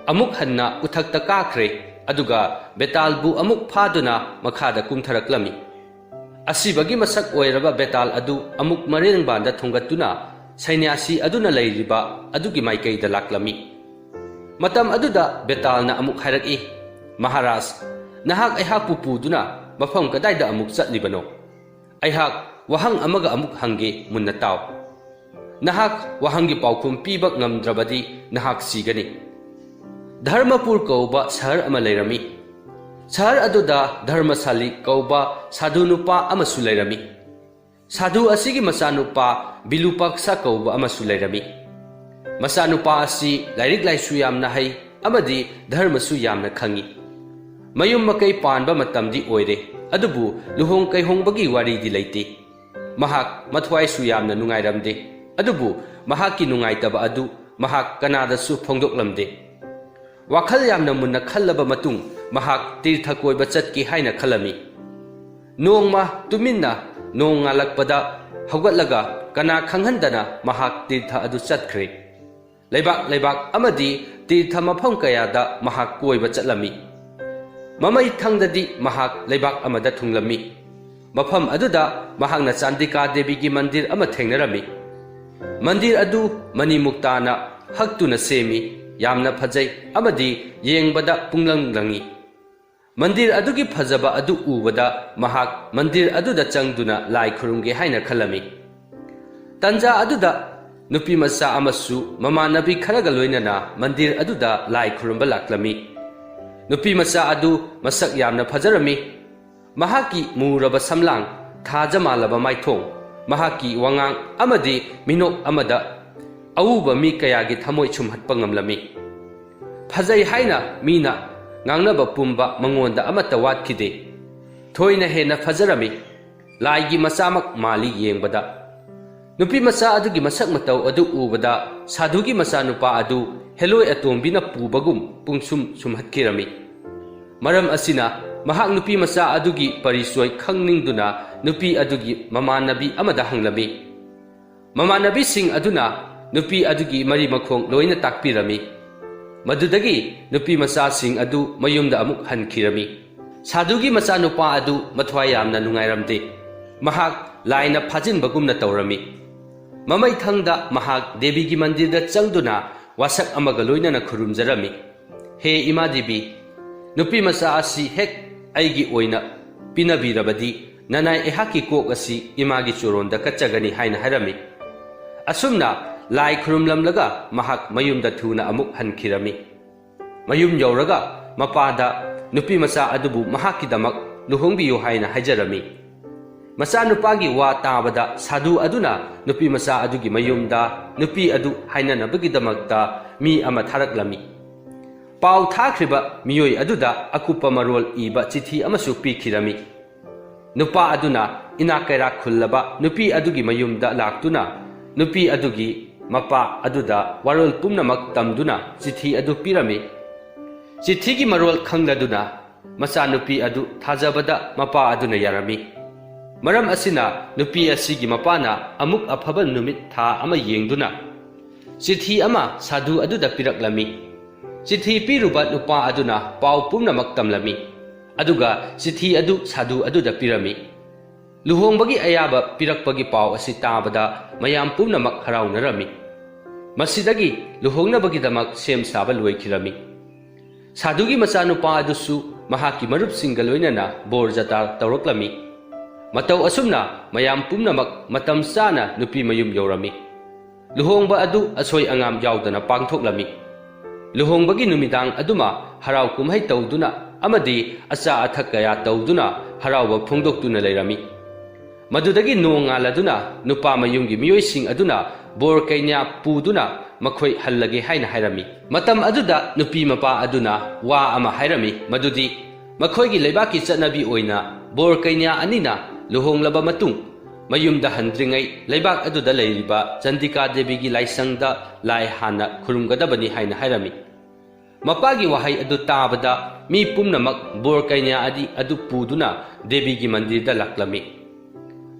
ꯑꯃꯨꯛ ꯍꯟꯅ ꯎꯊꯛꯇ ꯀꯥꯈ꯭ꯔꯦ, ꯑꯗꯨꯒ ꯕꯦꯇꯥꯜꯕꯨ ꯑꯃꯨꯛ ꯐꯥꯗꯨꯅ ꯃꯈꯥꯗ ꯀꯨꯝꯊꯔꯛꯂꯝꯃꯤ꯫ ꯑꯁꯤꯕꯒꯤ ꯃꯁꯛ ꯑꯣꯏꯔꯕ ꯕꯦꯇꯥꯜ ꯑꯗꯨ ꯑꯃꯨꯛ ꯃꯔꯦꯡꯕꯥꯟꯗ ꯊꯣꯡꯒꯠꯇꯨꯅ ꯁꯩꯅ꯭ꯌꯥꯁꯤ ꯑꯗꯨꯅ ꯂꯩꯔꯤꯕ ꯑꯗꯨꯒꯤ ꯃꯥꯏꯀꯩꯗ ꯂꯥꯛꯂꯝꯃꯤ꯫ ꯃꯇꯝ ꯑꯗꯨꯗ ꯕꯦꯇꯥꯜꯅ ꯑꯃꯨꯛ ꯍꯥꯏꯔꯛꯏ, "ꯃꯍꯥꯔꯥꯖ, ꯅꯍꯥꯛ ꯑꯩꯍꯥꯛꯄꯨ ꯄꯨꯗꯨꯅ ꯃꯐꯝ ꯀꯗꯥꯏꯗ ꯑꯃꯨꯛ ꯆꯠꯂꯤꯕꯅꯣ? ꯑꯩꯍꯥꯛ ꯋꯥꯍꯪ ꯑꯃꯒ ꯑꯃꯨꯛ ꯍꯪꯒꯦ, ꯃꯨꯟꯅ ꯇꯥꯎ꯫ ꯅꯍꯥꯛ ꯋꯥꯍꯪꯒꯤ ꯄꯥꯎꯈꯨꯝ ꯄꯤꯕ ꯉꯝꯗ꯭ꯔꯕꯗꯤ ꯅꯍꯥꯛ ꯁꯤꯒꯅꯤ꯫ ꯙꯔꯃꯄꯨꯔ ꯀꯧꯕ ꯁꯍꯔ ꯑꯃ ꯂꯩꯔꯝꯃꯤ꯫ ꯁꯍꯔ ꯑꯗꯨꯗ ꯙꯔꯃꯁꯥꯂꯤ ꯀꯧꯕ ꯁꯥꯙꯨ ꯅꯨꯄꯥ ꯑꯃꯁꯨ ꯂꯩꯔꯝꯃꯤ꯫ ꯁꯥꯙꯨ ꯑꯁꯤꯒꯤ ꯃꯆꯥꯅꯨꯄꯥ ꯕꯤꯂꯨꯄꯥꯛꯁꯥ ꯀꯧꯕ ꯑꯃꯁꯨ ꯂꯩꯔꯝꯃꯤ꯫ ꯃꯆꯥꯅꯨꯄꯥ ꯑꯁꯤ ꯂꯥꯏꯔꯤꯛ ꯂꯥꯏꯁꯨ ꯌꯥꯝꯅ ꯍꯩ ꯑꯃꯗꯤ ꯙꯔꯃꯁꯨ ꯌꯥꯝꯅ ꯈꯪꯏ꯫ ꯃꯌꯨꯝ ꯃꯀꯩ ꯄꯥꯟꯕ ꯃꯇꯝꯗꯤ ꯑꯣꯏꯔꯦ, ꯑꯗꯨꯕꯨ ꯂꯨꯍꯣꯡ ꯀꯩꯍꯣꯡꯕꯒꯤ ꯋꯥꯔꯤꯗꯤ ꯂꯩꯇꯦ꯫ ꯃꯍꯥꯛ ꯃꯊ꯭ꯋꯥꯏꯁꯨ ꯌꯥꯝꯅ ꯅꯨꯡꯉꯥꯏꯔꯝꯗꯦ, ꯑꯗꯨꯕꯨ ꯃꯍꯥꯛꯀꯤ ꯅꯨꯡꯉꯥꯏꯇꯕ ꯑꯗꯨ ꯃꯍꯥꯛ ꯀꯅꯥꯗꯁꯨ ꯐꯣꯡꯗꯣꯛꯂꯝꯗꯦ꯫ ꯋꯥꯈꯜ ꯌꯥꯝꯅ ꯃꯨꯟꯅ ꯈꯜꯂꯕ ꯃꯇꯨꯡ, ꯃꯍꯥꯛ ꯇꯤꯔꯊ ꯀꯣꯏꯕ ꯆꯠꯀꯦ ꯍꯥꯏꯅ ꯈꯜꯂꯝꯃꯤ꯫ ꯅꯣꯡꯃ ꯇꯨꯃꯤꯟꯅ ꯅꯣꯡ ꯉꯥꯜꯂꯛꯄꯗ ꯍꯧꯒꯠꯂꯒ ꯀꯅꯥ ꯈꯪꯍꯟꯗꯅ ꯃꯍꯥꯛ ꯇꯤꯔꯊ ꯑꯗꯨ ꯆꯠꯈ꯭ꯔꯦ꯫ ꯂꯩꯕꯥꯛ ꯂꯩꯕꯥꯛ ꯑꯃꯗꯤ ꯇꯤꯔꯊ ꯃꯐꯝ ꯀꯌꯥꯗ ꯃꯍꯥꯛ ꯀꯣꯏꯕ ꯆꯠꯂꯝꯃꯤ꯫ ꯃꯃꯩ ꯊꯪꯗꯗꯤ ꯃꯍꯥꯛ ꯂꯩꯕꯥꯛ ꯑꯃꯗ ꯊꯨꯡꯂꯝꯃꯤ꯫ ꯃꯐꯝ ꯑꯗꯨꯗ ꯃꯍꯥꯛꯅ ꯆꯥꯟꯗꯤꯀꯥ ꯗꯦꯕꯤꯒꯤ ꯃꯟꯗꯤꯔ ꯑꯃ ꯊꯦꯡꯅꯔꯝꯃꯤ꯫ ꯃꯟꯗꯤꯔ ꯑꯗꯨ ꯃꯅꯤ ꯃꯨꯛꯇꯥꯅ ꯍꯛꯇꯨꯅ ꯁꯦꯝꯃꯤ, ꯌꯥꯝꯅ ꯐꯖꯩ ꯑꯃꯗꯤ ꯌꯦꯡꯕꯗ ꯄꯨꯡꯂꯪ ꯂꯪꯏ꯫ ꯃꯟꯗꯤꯔ ꯑꯗꯨꯒꯤ ꯐꯖꯕ ꯑꯗꯨ ꯎꯕꯗ ꯃꯍꯥꯛ ꯃꯟꯗꯤꯔ ꯑꯗꯨꯗ ꯆꯪꯗꯨꯅ ꯂꯥꯏ ꯈꯨꯔꯨꯝꯒꯦ ꯍꯥꯏꯅ ꯈꯜꯂꯝꯃꯤ꯫ ꯇꯟꯖꯥ ꯑꯗꯨꯗ ꯅꯨꯄꯤ ꯃꯆꯥ ꯑꯃꯁꯨ ꯃꯃꯥꯟꯅꯕꯤ ꯈꯔꯒ ꯂꯣꯏꯅꯅ ꯃꯟꯗꯤꯔ ꯑꯗꯨꯗ ꯂꯥꯏ ꯈꯨꯔꯨꯝꯕ ꯂꯥꯛꯂꯝꯃꯤ꯫ ꯅꯨꯄꯤ ꯃꯆꯥ ꯑꯗꯨ ꯃꯁꯛ ꯌꯥꯝꯅ ꯐꯖꯔꯝꯃꯤ꯫ ꯃꯍꯥꯛꯀꯤ ꯃꯨꯔꯕ ꯁꯝꯂꯥꯡ, ꯊꯥꯖ ꯃꯥꯜꯂꯕ ꯃꯥꯏꯊꯣꯡ, ꯃꯍꯥꯛꯀꯤ ꯋꯥꯉꯥꯡ ꯑꯃꯗꯤ ꯃꯤꯅꯣꯛ ꯑꯃꯗ ꯑꯎꯕ ꯃꯤ ꯀꯌꯥꯒꯤ ꯊꯃꯣꯏ ꯁꯨꯝꯍꯠꯄ ꯉꯝꯂꯝꯃꯤ꯫ ꯐꯖꯩ ꯍꯥꯏꯅ ꯃꯤꯅ ꯉꯥꯡꯅꯕ ꯄꯨꯝꯕ ꯃꯉꯣꯟꯗ ꯑꯃꯠꯇ ꯋꯥꯠꯈꯤꯗꯦ꯫ ꯊꯣꯏꯅ ꯍꯦꯟꯅ ꯐꯖꯔꯝꯃꯤ꯫ ꯂꯥꯏꯒꯤ ꯃꯆꯥꯃꯛ ꯃꯥꯜꯂꯤ ꯌꯦꯡꯕꯗ꯫ ꯅꯨꯄꯤ ꯃꯆꯥ ꯑꯗꯨꯒꯤ ꯃꯁꯛ ꯃꯇꯧ ꯑꯗꯨ ꯎꯕꯗ ꯁꯥꯙꯨꯒꯤ ꯃꯆꯥꯅꯨꯄꯥ ꯑꯗꯨ ꯍꯦꯂꯣꯏ ꯑꯇꯣꯝꯕꯤꯅ ꯄꯨꯕꯒꯨꯝ ꯄꯨꯡꯁꯨꯝ ꯁꯨꯝꯍꯠꯈꯤꯔꯝꯃꯤ꯫ ꯃꯔꯝ ꯑꯁꯤꯅ ꯃꯍꯥꯛ ꯅꯨꯄꯤ ꯃꯆꯥ ꯑꯗꯨꯒꯤ ꯄꯔꯤꯆꯣꯏ ꯈꯪꯅꯤꯡꯗꯨꯅ ꯅꯨꯄꯤ ꯑꯗꯨꯒꯤ ꯃꯃꯥꯟꯅꯕꯤ ꯑꯃꯗ ꯍꯪꯂꯝꯃꯤ꯫ ꯃꯃꯥꯟꯅꯕꯤꯁꯤꯡ ꯑꯗꯨꯅ ꯅꯨꯄꯤ ꯑꯗꯨꯒꯤ ꯃꯔꯤ ꯃꯈꯣꯡ ꯂꯣꯏꯅ ꯇꯥꯛꯄꯤꯔꯝꯃꯤ꯫ ꯃꯗꯨꯗꯒꯤ ꯅꯨꯄꯤ ꯃꯆꯥꯁꯤꯡ ꯑꯗꯨ ꯃꯌꯨꯝꯗ ꯑꯃꯨꯛ ꯍꯟꯈꯤꯔꯝꯃꯤ꯫ ꯁꯥꯙꯨꯒꯤ ꯃꯆꯥꯅꯨꯄꯥ ꯑꯗꯨ ꯃꯊ꯭ꯋꯥꯏ ꯌꯥꯝꯅ ꯅꯨꯡꯉꯥꯏꯔꯝꯗꯦ꯫ ꯃꯍꯥꯛ ꯂꯥꯏꯅ ꯐꯥꯖꯤꯟꯕꯒꯨꯝꯅ ꯇꯧꯔꯝꯃꯤ꯫ ꯃꯃꯩꯊꯪꯗ ꯃꯍꯥꯛ ꯗꯦꯕꯤꯒꯤ ꯃꯟꯗꯤꯔꯗ ꯆꯪꯗꯨꯅ ꯋꯥꯁꯛ ꯑꯃꯒ ꯂꯣꯏꯅꯅ ꯈꯨꯔꯨꯝꯖꯔꯝꯃꯤ꯫ ꯍꯦ ꯏꯃꯥ ꯗꯦꯕꯤ, ꯅꯨꯄꯤ ꯃꯆꯥ ꯑꯁꯤ ꯍꯦꯛ ꯑꯩꯒꯤ ꯑꯣꯏꯅ ꯄꯤꯅꯕꯤꯔꯕꯗꯤ ꯅꯅꯥꯏ ꯑꯩꯍꯥꯛꯀꯤ ꯀꯣꯛ ꯑꯁꯤ ꯏꯃꯥꯒꯤ ꯆꯣꯔꯣꯟꯗ ꯀꯠꯆꯒꯅꯤ ꯍꯥꯏꯅ ꯍꯥꯏꯔꯝꯃꯤ꯫ ꯑꯁꯨꯝꯅ ꯂꯥꯏ ꯈꯨꯔꯨꯝꯂꯝꯂꯒ ꯃꯍꯥꯛ ꯃꯌꯨꯝꯗ ꯊꯨꯅ ꯑꯃꯨꯛ ꯍꯟꯈꯤꯔꯝꯃꯤ꯫ ꯃꯌꯨꯝ ꯌꯧꯔꯒ ꯃꯄꯥꯗ ꯅꯨꯄꯤ ꯃꯆꯥ ꯑꯗꯨꯕꯨ ꯃꯍꯥꯛꯀꯤꯗꯃꯛ ꯂꯨꯍꯣꯡꯕꯤꯌꯨ ꯍꯥꯏꯅ ꯍꯥꯏꯖꯔꯝꯃꯤ꯫ ꯃꯆꯥꯅꯨꯄꯥꯒꯤ ꯋꯥ ꯇꯥꯕꯗ ꯁꯥꯗꯨ ꯑꯗꯨꯅ ꯅꯨꯄꯤ ꯃꯆꯥ ꯑꯗꯨꯒꯤ ꯃꯌꯨꯝꯗ ꯅꯨꯄꯤ ꯑꯗꯨ ꯍꯥꯏꯅꯅꯕꯒꯤꯗꯃꯛꯇ ꯃꯤ ꯑꯃ ꯊꯥꯔꯛꯂꯝꯃꯤ꯫ ꯄꯥꯎ ꯊꯥꯈ꯭ꯔꯤꯕ ꯃꯤꯑꯣꯏ ꯑꯗꯨꯗ ꯑꯀꯨꯞꯄ ꯃꯔꯣꯜ ꯏꯕ ꯆꯤꯊꯤ ꯑꯃꯁꯨ ꯄꯤꯈꯤꯔꯝꯃꯤ꯫ ꯅꯨꯄꯥ ꯑꯗꯨꯅ ꯏꯅꯥꯛ ꯀꯩꯔꯥꯛ ꯈꯨꯜꯂꯕ ꯅꯨꯄꯤ ꯑꯗꯨꯒꯤ ꯃꯌꯨꯝꯗ ꯂꯥꯛꯇꯨꯅ ꯅꯨꯄꯤ ꯑꯗꯨꯒꯤ ꯃꯄꯥ ꯑꯗꯨꯗ ꯋꯥꯔꯣꯜ ꯄꯨꯝꯅꯃꯛ ꯇꯝꯗꯨꯅ ꯆꯤꯊꯤ ꯑꯗꯨ ꯄꯤꯔꯝꯃꯤ꯫ ꯆꯤꯊꯤꯒꯤ ꯃꯔꯣꯜ ꯈꯪꯂꯗꯨꯅ ꯃꯆꯥꯅꯨꯄꯤ ꯑꯗꯨ ꯊꯥꯖꯕꯗ ꯃꯄꯥ ꯑꯗꯨꯅ ꯌꯥꯔꯝꯃꯤ꯫ ꯃꯔꯝ ꯑꯁꯤꯅ ꯅꯨꯄꯤ ꯑꯁꯤꯒꯤ ꯃꯄꯥꯅ ꯑꯃꯨꯛ ꯑꯐꯕ ꯅꯨꯃꯤꯠ ꯊꯥ ꯑꯃ ꯌꯦꯡꯗꯨꯅ ꯆꯤꯊꯤ ꯑꯃ ꯁꯥꯗꯨ ꯑꯗꯨꯗ ꯄꯤꯔꯛꯂꯝꯃꯤ꯫ ꯆꯤꯊꯤ ꯄꯤꯔꯨꯕ ꯅꯨꯄꯥ ꯑꯗꯨꯅ ꯄꯥꯎ ꯄꯨꯝꯅꯃꯛ ꯇꯝꯂꯝꯃꯤ꯫ ꯑꯗꯨꯒ ꯆꯤꯊꯤ ꯑꯗꯨ ꯁꯥꯗꯨ ꯑꯗꯨꯗ ꯄꯤꯔꯝꯃꯤ꯫ ꯂꯨꯍꯣꯡꯕꯒꯤ ꯑꯌꯥꯕ ꯄꯤꯔꯛꯄꯒꯤ ꯄꯥꯎ ꯑꯁꯤ ꯇꯥꯕꯗ ꯃꯌꯥꯝ ꯄꯨꯝꯅꯃꯛ ꯍꯔꯥꯎꯅꯔꯝꯃꯤ꯫ ꯃꯁꯤꯗꯒꯤ ꯂꯨꯍꯣꯡꯅꯕꯒꯤꯗꯃꯛ ꯁꯦꯝ ꯁꯥꯕ ꯂꯣꯏꯈꯤꯔꯝꯃꯤ꯫ ꯁꯥꯗꯨꯒꯤ ꯃꯆꯥꯅꯨꯄꯥ ꯑꯗꯨꯁꯨ ꯃꯍꯥꯛꯀꯤ ꯃꯔꯨꯞꯁꯤꯡꯒ ꯂꯣꯏꯅꯅ ꯕꯣꯔ ꯖꯇꯥ ꯇꯧꯔꯛꯂꯝꯃꯤ꯫ ꯃꯇꯧ ꯑꯁꯨꯝꯅ ꯃꯌꯥꯝ ꯄꯨꯝꯅꯃꯛ ꯃꯇꯝ ꯆꯥꯅ ꯅꯨꯄꯤ ꯃꯌꯨꯝ ꯌꯧꯔꯝꯃꯤ꯫ ꯂꯨꯍꯣꯡꯕ ꯑꯗꯨ ꯑꯁꯣꯏ ꯑꯉꯥꯝ ꯌꯥꯎꯗꯅ ꯄꯥꯡꯊꯣꯛꯂꯝꯃꯤ꯫ ꯂꯨꯍꯣꯡꯕꯒꯤ ꯅꯨꯃꯤꯗꯥꯡ ꯑꯗꯨꯃ ꯍꯔꯥꯎ ꯀꯨꯝꯍꯩ ꯇꯧꯗꯨꯅ ꯑꯃꯗꯤ ꯑꯆꯥ ꯑꯊꯛ ꯀꯌꯥ ꯇꯧꯗꯨꯅ ꯍꯔꯥꯎꯕ ꯐꯣꯡꯗꯣꯛꯇꯨꯅ ꯂꯩꯔꯝꯃꯤ꯫ ꯃꯗꯨꯗꯒꯤ ꯅꯣꯡ ꯉꯥꯜꯂꯗꯨꯅ ꯅꯨꯄꯥ ꯃꯌꯨꯝꯒꯤ ꯃꯤꯑꯣꯏꯁꯤꯡ ꯑꯗꯨꯅ ꯕꯣꯔ ꯀꯩꯅ꯭ꯌꯥ ꯄꯨꯗꯨꯅ ꯃꯈꯣꯏ ꯍꯜꯂꯒꯦ ꯍꯥꯏꯅ ꯍꯥꯏꯔꯝꯃꯤ꯫ ꯃꯇꯝ ꯑꯗꯨꯗ ꯅꯨꯄꯤ ꯃꯄꯥ ꯑꯗꯨꯅ ꯋꯥ ꯑꯃ ꯍꯥꯏꯔꯝꯃꯤ, ꯃꯗꯨꯗꯤ ꯃꯈꯣꯏꯒꯤ ꯂꯩꯕꯥꯛꯀꯤ ꯆꯠꯅꯕꯤ ꯑꯣꯏꯅ ꯕꯣꯔ ꯀꯩꯅ꯭ꯌꯥ ꯑꯅꯤꯅ ꯂꯨꯍꯣꯡꯂꯕ ꯃꯇꯨꯡ ꯃꯌꯨꯝꯗ ꯍꯟꯗ꯭ꯔꯤꯉꯩ ꯂꯩꯕꯥꯛ ꯑꯗꯨꯗ ꯂꯩꯔꯤꯕ ꯆꯟꯗꯤꯀꯥ ꯗꯦꯕꯤꯒꯤ ꯂꯥꯏꯁꯪꯗ ꯂꯥꯏ ꯍꯥꯟꯅ ꯈꯨꯔꯨꯝꯒꯗꯕꯅꯤ ꯍꯥꯏꯅ ꯍꯥꯏꯔꯝꯃꯤ꯫ ꯃꯄꯥꯒꯤ ꯋꯥꯍꯩ ꯑꯗꯨ ꯇꯥꯕꯗ ꯃꯤ ꯄꯨꯝꯅꯃꯛ ꯕꯣꯔ ꯀꯩꯅ꯭ꯌꯥ ꯑꯗꯤ ꯑꯗꯨ ꯄꯨꯗꯨꯅ ꯗꯦꯕꯤꯒꯤ ꯃꯟꯗꯤꯔꯗ ꯂꯥꯛꯂꯝꯃꯤ꯫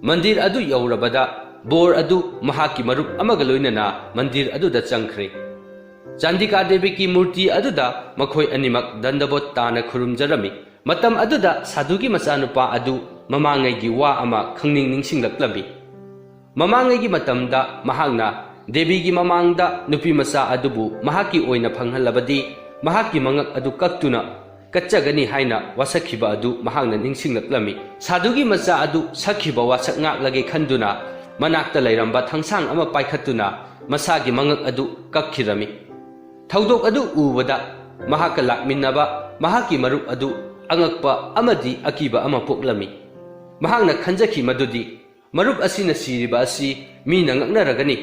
ꯃꯟꯗꯤꯔ ꯑꯗꯨ ꯌꯧꯔꯕꯗ ꯕꯣꯔ ꯑꯗꯨ ꯃꯍꯥꯛꯀꯤ ꯃꯔꯨꯞ ꯑꯃꯒ ꯂꯣꯏꯅꯅ ꯃꯟꯗꯤꯔ ꯑꯗꯨꯗ ꯆꯪꯈ꯭ꯔꯦ꯫ ꯆꯥꯟꯗꯤꯀꯥ ꯗꯦꯕꯤꯒꯤ ꯃꯨꯔꯇꯤ ꯑꯗꯨꯗ ꯃꯈꯣꯏ ꯑꯅꯤꯃꯛ ꯗꯟꯗꯕꯣꯠ ꯇꯥꯅ ꯈꯨꯔꯨꯝꯖꯔꯝꯃꯤ꯫ ꯃꯇꯝ ꯑꯗꯨꯗ ꯁꯥꯗꯨꯒꯤ ꯃꯆꯥꯅꯨꯄꯥ ꯑꯗꯨ ꯃꯃꯥꯡꯉꯩꯒꯤ ꯋꯥ ꯑꯃ ꯈꯪꯅꯤꯡ ꯅꯤꯡꯁꯤꯡꯂꯛꯂꯝꯃꯤ꯫ ꯃꯃꯥꯡꯉꯩꯒꯤ ꯃꯇꯝꯗ ꯃꯍꯥꯛꯅ ꯗꯦꯕꯤꯒꯤ ꯃꯃꯥꯡꯗ ꯅꯨꯄꯤ ꯃꯆꯥ ꯑꯗꯨꯕꯨ ꯃꯍꯥꯛꯀꯤ ꯑꯣꯏꯅ ꯐꯪꯍꯜꯂꯕꯗꯤ ꯃꯍꯥꯛꯀꯤ ꯃꯉꯛ ꯑꯗꯨ ꯀꯛꯇꯨꯅ ꯀꯠꯆꯒꯅꯤ ꯍꯥꯏꯅ ꯋꯥꯁꯛꯈꯤꯕ ꯑꯗꯨ ꯃꯍꯥꯛꯅ ꯅꯤꯡꯁꯤꯡꯂꯛꯂꯝꯃꯤ꯫ ꯁꯥꯗꯨꯒꯤ ꯃꯆꯥ ꯑꯗꯨ ꯁꯛꯈꯤꯕ ꯋꯥꯁꯛ ꯉꯥꯛꯂꯒꯦ ꯈꯟꯗꯨꯅ ꯃꯅꯥꯛꯇ ꯂꯩꯔꯝꯕ ꯊꯥꯡꯁꯥꯡ ꯑꯃ ꯄꯥꯏꯈꯠꯇꯨꯅ ꯃꯁꯥꯒꯤ ꯃꯉꯛ ꯑꯗꯨ ꯀꯛꯈꯤꯔꯝꯃꯤ꯫ ꯊꯧꯗꯣꯛ ꯑꯗꯨ ꯎꯕꯗ ꯃꯍꯥꯛꯀ ꯂꯥꯛꯃꯤꯟꯅꯕ ꯃꯍꯥꯛꯀꯤ ꯃꯔꯨꯞ ꯑꯗꯨ ꯑꯉꯛꯄ ꯑꯃꯗꯤ ꯑꯀꯤꯕ ꯑꯃ ꯄꯣꯛꯂꯝꯃꯤ꯫ ꯃꯍꯥꯛꯅ ꯈꯟꯖꯈꯤ ꯃꯗꯨꯗꯤ, "ꯃꯔꯨꯞ ꯑꯁꯤꯅ ꯁꯤꯔꯤꯕ ꯑꯁꯤ ꯃꯤꯅ ꯉꯛꯅꯔꯒꯅꯤ,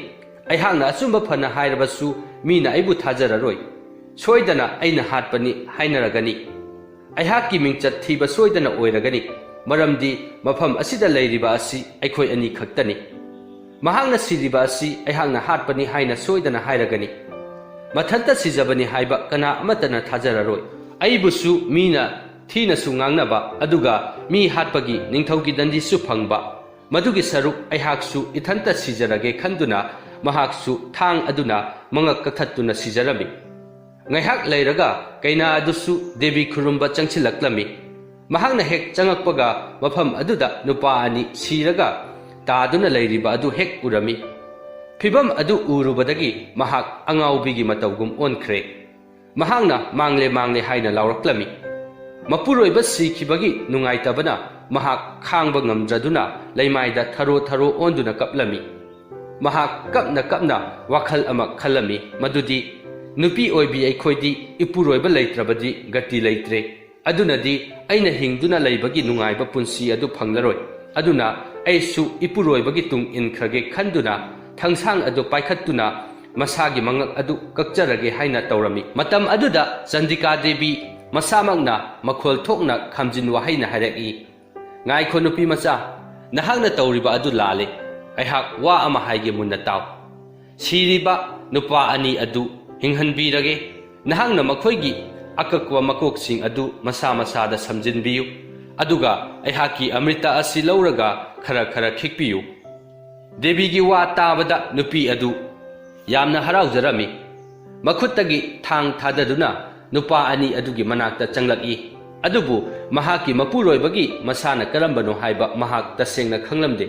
ꯑꯩꯍꯥꯛꯅ ꯑꯆꯨꯝꯕ ꯐꯅ ꯍꯥꯏꯔꯕꯁꯨ ꯃꯤꯅ ꯑꯩꯕꯨ ꯊꯥꯖꯔꯔꯣꯏ꯫ ꯁꯣꯏꯗꯅ ꯑꯩꯅ ꯍꯥꯠꯄꯅꯤ ꯍꯥꯏꯅꯔꯒꯅꯤ꯫ ꯑꯩꯍꯥꯛꯀꯤ ꯃꯤꯡꯆꯠ ꯊꯤꯕ ꯁꯣꯏꯗꯅ ꯑꯣꯏꯔꯒꯅꯤ, ꯃꯔꯝꯗꯤ ꯃꯐꯝ ꯑꯁꯤꯗ ꯂꯩꯔꯤꯕ ꯑꯁꯤ ꯑꯩꯈꯣꯏ ꯑꯅꯤ ꯈꯛꯇꯅꯤ꯫ ꯃꯍꯥꯛꯅ ꯁꯤꯔꯤꯕ ꯑꯁꯤ ꯑꯩꯍꯥꯛꯅ ꯍꯥꯠꯄꯅꯤ ꯍꯥꯏꯅ ꯁꯣꯏꯗꯅ ꯍꯥꯏꯔꯒꯅꯤ꯫ ꯃꯊꯟꯇ ꯁꯤꯖꯕꯅꯤ ꯍꯥꯏꯕ ꯀꯅꯥ ꯑꯃꯠꯇꯅ ꯊꯥꯖꯔꯔꯣꯏ꯫ ꯑꯩꯕꯨꯁꯨ ꯃꯤꯅ ꯊꯤꯅꯁꯨ ꯉꯥꯡꯅꯕ, ꯑꯗꯨꯒ ꯃꯤ ꯍꯥꯠꯄꯒꯤ ꯅꯤꯡꯊꯧꯒꯤ ꯗꯟꯗꯤꯁꯨ ꯐꯪꯕ, ꯃꯗꯨꯒꯤ ꯁꯔꯨꯛ ꯑꯩꯍꯥꯛꯁꯨ ꯏꯊꯟꯇ ꯁꯤꯖꯔꯒꯦ" ꯈꯟꯗꯨꯅ ꯃꯍꯥꯛꯁꯨ ꯊꯥꯡ ꯑꯗꯨꯅ ꯃꯉꯛ ꯀꯛꯊꯠꯇꯨꯅ ꯁꯤꯖꯔꯝꯃꯤ꯫ ꯉꯥꯏꯍꯥꯛ ꯂꯩꯔꯒ ꯀꯩꯅꯥ ꯑꯗꯨꯁꯨ ꯗꯦꯕꯤ ꯈꯨꯔꯨꯝꯕ ꯆꯪꯁꯤꯜꯂꯛꯂꯝꯃꯤ꯫ ꯃꯍꯥꯛꯅ ꯍꯦꯛ ꯆꯪꯉꯛꯄꯒ ꯃꯐꯝ ꯑꯗꯨꯗ ꯅꯨꯄꯥ ꯑꯅꯤ ꯁꯤꯔꯒ ꯇꯥꯗꯨꯅ ꯂꯩꯔꯤꯕ ꯑꯗꯨ ꯍꯦꯛ ꯎꯔꯝꯃꯤ꯫ ꯐꯤꯚꯝ ꯑꯗꯨ ꯎꯔꯨꯕꯗꯒꯤ ꯃꯍꯥꯛ ꯑꯉꯥꯎꯕꯤꯒꯤ ꯃꯇꯧꯒꯨꯝ ꯑꯣꯟꯈ꯭ꯔꯦ꯫ ꯃꯍꯥꯛꯅ "ꯃꯥꯡꯂꯦ, ꯃꯥꯡꯂꯦ" ꯍꯥꯏꯅ ꯂꯥꯎꯔꯛꯂꯝꯃꯤ꯫ ꯃꯄꯨꯔꯣꯏꯕ ꯁꯤꯈꯤꯕꯒꯤ ꯅꯨꯡꯉꯥꯏꯇꯕꯅ ꯃꯍꯥꯛ ꯈꯥꯡꯕ ꯉꯝꯗ꯭ꯔꯗꯨꯅ ꯂꯩꯃꯥꯏꯗ ꯊꯔꯣ ꯊꯔꯣ ꯑꯣꯟꯗꯨꯅ ꯀꯞꯂꯝꯃꯤ꯫ ꯃꯍꯥꯛ ꯀꯞꯅ ꯀꯞꯅ ꯋꯥꯈꯜ ꯑꯃ ꯈꯜꯂꯝꯃꯤ, ꯃꯗꯨꯗꯤ, "ꯅꯨꯄꯤ ꯑꯣꯏꯕꯤ ꯑꯩꯈꯣꯏꯗꯤ ꯏꯄꯨꯔꯣꯏꯕ ꯂꯩꯇ꯭ꯔꯕꯗꯤ ꯒꯇꯤ ꯂꯩꯇ꯭ꯔꯦ꯫ ꯑꯗꯨꯅꯗꯤ ꯑꯩꯅ ꯍꯤꯡꯗꯨꯅ ꯂꯩꯕꯒꯤ ꯅꯨꯡꯉꯥꯏꯕ ꯄꯨꯟꯁꯤ ꯑꯗꯨ ꯐꯪꯂꯔꯣꯏ꯫ ꯑꯗꯨꯅ ꯑꯩꯁꯨ ꯏꯄꯨꯔꯣꯏꯕꯒꯤ ꯇꯨꯡ ꯏꯟꯈ꯭ꯔꯒꯦ" ꯈꯟꯗꯨꯅ ꯊꯥꯡꯁꯥꯡ ꯑꯗꯨ ꯄꯥꯏꯈꯠꯇꯨꯅ ꯃꯁꯥꯒꯤ ꯃꯉꯛ ꯑꯗꯨ ꯀꯛꯆꯔꯒꯦ ꯍꯥꯏꯅ ꯇꯧꯔꯝꯃꯤ꯫ ꯃꯇꯝ ꯑꯗꯨꯗ ꯆꯟꯗꯤꯀꯥ ꯗꯦꯕꯤ ꯃꯁꯥꯃꯛꯅ ꯃꯈꯣꯜ ꯊꯣꯛꯅ ꯈꯥꯝꯖꯤꯟ ꯋꯥꯍꯩꯅ ꯍꯥꯏꯔꯛꯏ, "ꯉꯥꯏꯈꯣ ꯅꯨꯄꯤ ꯃꯆꯥ, ꯅꯍꯥꯛꯅ ꯇꯧꯔꯤꯕ ꯑꯗꯨ ꯂꯥꯜꯂꯦ꯫ ꯑꯩꯍꯥꯛ ꯋꯥ ꯑꯃ ꯍꯥꯏꯒꯦ, ꯃꯨꯟꯅ ꯇꯥꯎ꯫ ꯁꯤꯔꯤꯕ ꯅꯨꯄꯥ ꯑꯅꯤ ꯑꯗꯨ ꯍꯤꯡꯍꯟꯕꯤꯔꯒꯦ꯫ ꯅꯍꯥꯛꯅ ꯃꯈꯣꯏꯒꯤ ꯑꯀꯛꯄ ꯃꯀꯣꯛꯁꯤꯡ ꯑꯗꯨ ꯃꯁꯥ ꯃꯁꯥꯗ ꯁꯝꯖꯤꯟꯕꯤꯌꯨ꯫ ꯑꯗꯨꯒ ꯑꯩꯍꯥꯛꯀꯤ ꯑꯃ꯭ꯔꯤꯇ ꯑꯁꯤ ꯂꯧꯔꯒ ꯈꯔ ꯈꯔ ꯈꯤꯛꯄꯤꯌꯨ"꯫ ꯗꯦꯕꯤꯒꯤ ꯋꯥ ꯇꯥꯕꯗ ꯅꯨꯄꯤ ꯑꯗꯨ ꯌꯥꯝꯅ ꯍꯔꯥꯎꯖꯔꯝꯃꯤ꯫ ꯃꯈꯨꯠꯇꯒꯤ ꯊꯥꯡ ꯊꯥꯗꯗꯨꯅ ꯅꯨꯄꯥ ꯑꯅꯤ ꯑꯗꯨꯒꯤ ꯃꯅꯥꯛꯇ ꯆꯪꯂꯛꯏ꯫ ꯑꯗꯨꯕꯨ ꯃꯍꯥꯛꯀꯤ ꯃꯄꯨꯔꯣꯏꯕꯒꯤ ꯃꯁꯥꯅ ꯀꯔꯝꯕꯅꯣ ꯍꯥꯏꯕ ꯃꯍꯥꯛ ꯇꯁꯦꯡꯅ ꯈꯪꯂꯝꯗꯦ꯫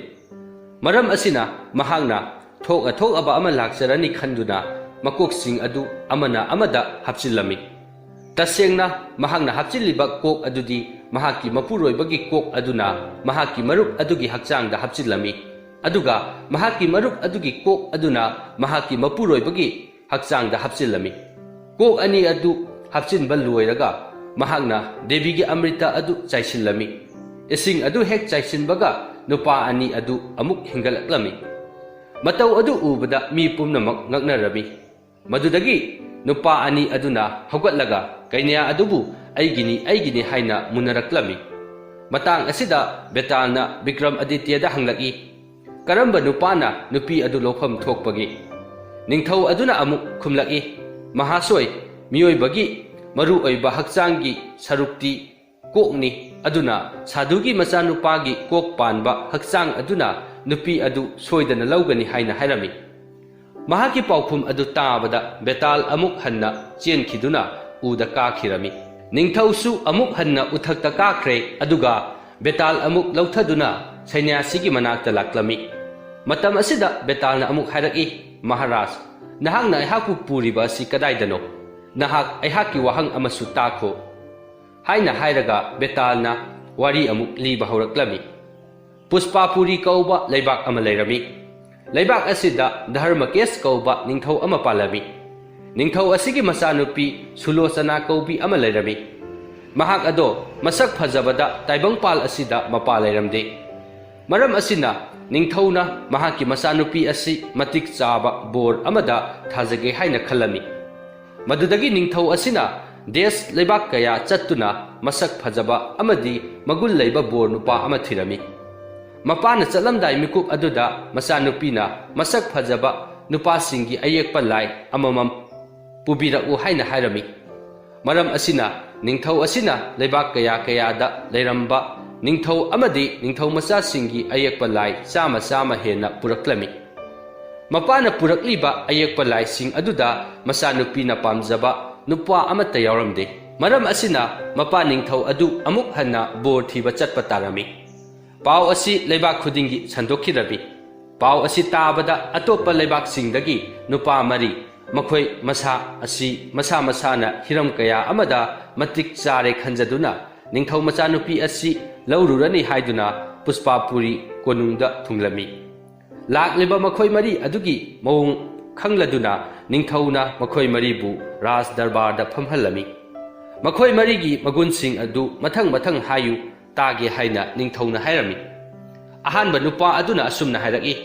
ꯃꯔꯝ ꯑꯁꯤꯅ ꯃꯍꯥꯛꯅ ꯊꯣꯛꯑ ꯊꯣꯛꯑꯕ ꯑꯃ ꯂꯥꯛꯆꯔꯅꯤ ꯈꯟꯗꯨꯅ ꯃꯀꯣꯛꯁꯤꯡ ꯑꯗꯨ ꯑꯃꯅ ꯑꯃꯗ ꯍꯥꯞꯆꯤꯜꯂꯝꯃꯤ꯫ ꯇꯁꯦꯡꯅ ꯃꯍꯥꯛꯅ ꯍꯥꯞꯆꯤꯜꯂꯤꯕ ꯀꯣꯛ ꯑꯗꯨꯗꯤ ꯃꯍꯥꯛꯀꯤ ꯃꯄꯨꯔꯣꯏꯕꯒꯤ ꯀꯣꯛ ꯑꯗꯨꯅ ꯃꯍꯥꯛꯀꯤ ꯃꯔꯨꯞ ꯑꯗꯨꯒꯤ ꯍꯛꯆꯥꯡꯗ ꯍꯥꯞꯆꯤꯜꯂꯝꯃꯤ, ꯑꯗꯨꯒ ꯃꯍꯥꯛꯀꯤ ꯃꯔꯨꯞ ꯑꯗꯨꯒꯤ ꯀꯣꯛ ꯑꯗꯨꯅ ꯃꯍꯥꯛꯀꯤ ꯃꯄꯨꯔꯣꯏꯕꯒꯤ ꯍꯛꯆꯥꯡꯗ ꯍꯥꯞꯆꯤꯜꯂꯝꯃꯤ꯫ ꯀꯣꯛ ꯑꯅꯤ ꯑꯗꯨ ꯍꯥꯞꯆꯤꯟꯕ ꯂꯣꯏꯔꯒ ꯃꯍꯥꯛꯅ ꯗꯦꯕꯤꯒꯤ ꯑꯃ꯭ꯔꯤꯇ ꯑꯗꯨ ꯆꯥꯏꯁꯤꯜꯂꯝꯃꯤ꯫ ꯏꯁꯤꯡ ꯑꯗꯨ ꯍꯦꯛ ꯆꯥꯏꯁꯤꯟꯕꯒ ꯅꯨꯄꯥ ꯑꯅꯤ ꯑꯗꯨ ꯑꯃꯨꯛ ꯍꯦꯟꯒꯠꯂꯛꯂꯝꯃꯤ꯫ ꯃꯇꯧ ꯑꯗꯨ ꯎꯕꯗ ꯃꯤ ꯄꯨꯝꯅꯃꯛ ꯉꯛꯅꯔꯝꯃꯤ꯫ ꯃꯗꯨꯗꯒꯤ ꯅꯨꯄꯥ ꯑꯅꯤ ꯑꯗꯨꯅ ꯍꯧꯒꯠꯂꯒ ꯀꯩꯅ꯭ꯌꯥ ꯑꯗꯨꯕꯨ "ꯑꯩꯒꯤꯅꯤ, ꯑꯩꯒꯤꯅꯤ" ꯍꯥꯏꯅ ꯃꯨꯟꯅꯔꯛꯂꯝꯃꯤ꯫ ꯃꯇꯥꯡ ꯑꯁꯤꯗ ꯕꯦꯇꯥꯜꯅ ꯕꯤꯀ꯭ꯔꯝ ꯑꯗꯤꯇ꯭ꯌꯗ ꯍꯪꯂꯛꯏ, "ꯀꯔꯝꯕ ꯅꯨꯄꯥꯅ ꯅꯨꯄꯤ ꯑꯗꯨ ꯂꯧꯐꯝ ꯊꯣꯛꯄꯒꯦ?" ꯅꯤꯡꯊꯧ ꯑꯗꯨꯅ ꯑꯃꯨꯛ ꯈꯨꯝꯂꯛꯏ, "ꯃꯍꯥꯁꯣꯏ, ꯃꯤꯑꯣꯏꯕꯒꯤ ꯃꯔꯨꯑꯣꯏꯕ ꯍꯛꯆꯥꯡꯒꯤ ꯁꯔꯨꯛꯇꯤ ꯀꯣꯛꯅꯤ, ꯑꯗꯨꯅ ꯁꯥꯙꯨꯒꯤ ꯃꯆꯥꯅꯨꯄꯥꯒꯤ ꯀꯣꯛ ꯄꯥꯟꯕ ꯍꯛꯆꯥꯡ ꯑꯗꯨꯅ ꯅꯨꯄꯤ ꯑꯗꯨ ꯁꯣꯏꯗꯅ ꯂꯧꯒꯅꯤ" ꯍꯥꯏꯅ ꯍꯥꯏꯔꯝꯃꯤ꯫ ꯃꯍꯥꯛꯀꯤ ꯄꯥꯎꯈꯨꯝ ꯑꯗꯨ ꯇꯥꯕꯗ ꯕꯦꯇꯥꯜ ꯑꯃꯨꯛ ꯍꯟꯅ ꯆꯦꯟꯈꯤꯗꯨꯅ ꯎꯗ ꯀꯥꯈꯤꯔꯝꯃꯤ꯫ ꯅꯤꯡꯊꯧꯁꯨ ꯑꯃꯨꯛ ꯍꯟꯅ ꯎꯊꯛꯇ ꯀꯥꯈ꯭ꯔꯦ, ꯑꯗꯨꯒ ꯕꯦꯇꯥꯜ ꯑꯃꯨꯛ ꯂꯧꯊꯗꯨꯅ ꯁꯩꯅ꯭ꯌꯥꯁꯤꯒꯤ ꯃꯅꯥꯛꯇ ꯂꯥꯛꯂꯝꯃꯤ꯫ ꯃꯇꯝ ꯑꯁꯤꯗ ꯕꯦꯇꯥꯜꯅ ꯑꯃꯨꯛ ꯍꯥꯏꯔꯛꯏ, "ꯃꯍꯥꯔꯥꯖ, ꯅꯍꯥꯛꯅ ꯑꯩꯍꯥꯛꯄꯨ ꯄꯨꯔꯤꯕ ꯑꯁꯤ ꯀꯗꯥꯏꯗꯅꯣ? ꯅꯍꯥꯛ ꯑꯩꯍꯥꯛꯀꯤ ꯋꯥꯍꯪ ꯑꯃꯁꯨ ꯇꯥꯈꯣ" ꯍꯥꯏꯅ ꯍꯥꯏꯔꯒ ꯕꯦꯇꯥꯜꯅ ꯋꯥꯔꯤ ꯑꯃꯨꯛ ꯂꯤꯕ ꯍꯧꯔꯛꯂꯝꯃꯤ꯫ ꯄꯨꯁꯄꯥꯄꯨꯔꯤ ꯀꯧꯕ ꯂꯩꯕꯥꯛ ꯑꯃ ꯂꯩꯔꯝꯃꯤ꯫ ꯂꯩꯕꯥꯛ ꯑꯁꯤꯗ ꯙꯔꯃꯀꯦꯁ ꯀꯧꯕ ꯅꯤꯡꯊꯧ ꯑꯃ ꯄꯥꯜꯂꯝꯃꯤ꯫ ꯅꯤꯡꯊꯧ ꯑꯁꯤꯒꯤ ꯃꯆꯥꯅꯨꯄꯤ ꯁꯨꯂꯣꯆꯅꯥ ꯀꯧꯕꯤ ꯑꯃ ꯂꯩꯔꯝꯃꯤ꯫ ꯃꯍꯥꯛ ꯑꯗꯣ ꯃꯁꯛ ꯐꯖꯕꯗ ꯇꯥꯏꯕꯪꯄꯥꯜ ꯑꯁꯤꯗ ꯃꯄꯥ ꯂꯩꯔꯝꯗꯦ꯫ ꯃꯔꯝ ꯑꯁꯤꯅ ꯅꯤꯡꯊꯧꯅ ꯃꯍꯥꯛꯀꯤ ꯃꯆꯥꯅꯨꯄꯤ ꯑꯁꯤ ꯃꯇꯤꯛ ꯆꯥꯕ ꯕꯣꯔ ꯑꯃꯗ ꯊꯥꯖꯒꯦ ꯍꯥꯏꯅ ꯈꯜꯂꯝꯃꯤ꯫ ꯃꯗꯨꯗꯒꯤ ꯅꯤꯡꯊꯧ ꯑꯁꯤꯅ ꯗꯦꯁ ꯂꯩꯕꯥꯛ ꯀꯌꯥ ꯆꯠꯇꯨꯅ ꯃꯁꯛ ꯐꯖꯕ ꯑꯃꯗꯤ ꯃꯒꯨꯟ ꯂꯩꯕ ꯕꯣꯔ ꯅꯨꯄꯥ ꯑꯃ ꯊꯤꯔꯝꯃꯤ꯫ ꯃꯄꯥꯅ ꯆꯠꯂꯝꯗꯥꯏ ꯃꯤꯀꯨꯞ ꯑꯗꯨꯗ ꯃꯆꯥꯅꯨꯄꯤꯅ ꯃꯁꯛ ꯐꯖꯕ ꯅꯨꯄꯥꯁꯤꯡꯒꯤ ꯑꯌꯦꯛꯄ ꯂꯥꯏ ꯑꯃꯃꯝ ꯄꯨꯕꯤꯔꯛꯎ ꯍꯥꯏꯅ ꯍꯥꯏꯔꯝꯃꯤ꯫ ꯃꯔꯝ ꯑꯁꯤꯅ ꯅꯤꯡꯊꯧ ꯑꯁꯤꯅ ꯂꯩꯕꯥꯛ ꯀꯌꯥ ꯀꯌꯥꯗ ꯂꯩꯔꯝꯕ ꯅꯤꯡꯊꯧ ꯑꯃꯗꯤ ꯅꯤꯡꯊꯧ ꯃꯆꯥꯁꯤꯡꯒꯤ ꯑꯌꯦꯛꯄ ꯂꯥꯏ ꯆꯥꯝꯃ ꯆꯥꯝꯃ ꯍꯦꯟꯅ ꯄꯨꯔꯛꯂꯝꯃꯤ꯫ ꯃꯄꯥꯅ ꯄꯨꯔꯛꯂꯤꯕ ꯑꯌꯦꯛꯄ ꯂꯥꯏꯁꯤꯡ ꯑꯗꯨꯗ ꯃꯆꯥꯅꯨꯄꯤꯅ ꯄꯥꯝꯖꯕ ꯅꯨꯄꯥ ꯑꯃꯠꯇ ꯌꯥꯎꯔꯝꯗꯦ꯫ ꯃꯔꯝ ꯑꯁꯤꯅ ꯃꯄꯥ ꯅꯤꯡꯊꯧ ꯑꯗꯨ ꯑꯃꯨꯛ ꯍꯟꯅ ꯕꯣꯔ ꯊꯤꯕ ꯆꯠꯄ ꯇꯥꯔꯝꯃꯤ꯫ ꯄꯥꯎ ꯑꯁꯤ ꯂꯩꯕꯥꯛ ꯈꯨꯗꯤꯡꯒꯤ ꯁꯟꯗꯣꯛꯈꯤꯔꯝꯃꯤ꯫ ꯄꯥꯎ ꯑꯁꯤ ꯇꯥꯕꯗ ꯑꯇꯣꯞꯄ ꯂꯩꯕꯥꯛꯁꯤꯡꯗꯒꯤ ꯅꯨꯄꯥ ꯃꯔꯤ, ꯃꯈꯣꯏ ꯃꯁꯥ ꯑꯁꯤ ꯃꯁꯥ ꯃꯁꯥꯅ ꯍꯤꯔꯝ ꯀꯌꯥ ꯑꯃꯗ ꯃꯇꯤꯛ ꯆꯥꯔꯦ ꯈꯟꯖꯗꯨꯅ, ꯅꯤꯡꯊꯧ ꯃꯆꯥꯅꯨꯄꯤ ꯑꯁꯤ ꯂꯧꯔꯨꯔꯅꯤ ꯍꯥꯏꯗꯨꯅ ꯄꯨꯁꯄꯥꯄꯨꯔꯤ ꯀꯣꯅꯨꯡꯗ ꯊꯨꯡꯂꯝꯃꯤ꯫ ꯂꯥꯛꯂꯤꯕ ꯃꯈꯣꯏ ꯃꯔꯤ ꯑꯗꯨꯒꯤ ꯃꯑꯣꯡ ꯈꯪꯂꯗꯨꯅ ꯅꯤꯡꯊꯧꯅ ꯃꯈꯣꯏ ꯃꯔꯤꯕꯨ ꯔꯥꯖ ꯗꯔꯕꯥꯔꯗ ꯐꯝꯍꯜꯂꯝꯃꯤ꯫ ꯃꯈꯣꯏ ꯃꯔꯤꯒꯤ ꯃꯒꯨꯟꯁꯤꯡ ꯑꯗꯨ ꯃꯊꯪ ꯃꯊꯪ ꯍꯥꯏꯌꯨ, ꯇꯥꯒꯦ ꯍꯥꯏꯅ ꯅꯤꯡꯊꯧꯅ ꯍꯥꯏꯔꯝꯃꯤ꯫ ꯑꯍꯥꯟꯕ ꯅꯨꯄꯥ ꯑꯗꯨꯅ ꯑꯁꯨꯝꯅ ꯍꯥꯏꯔꯛꯏ,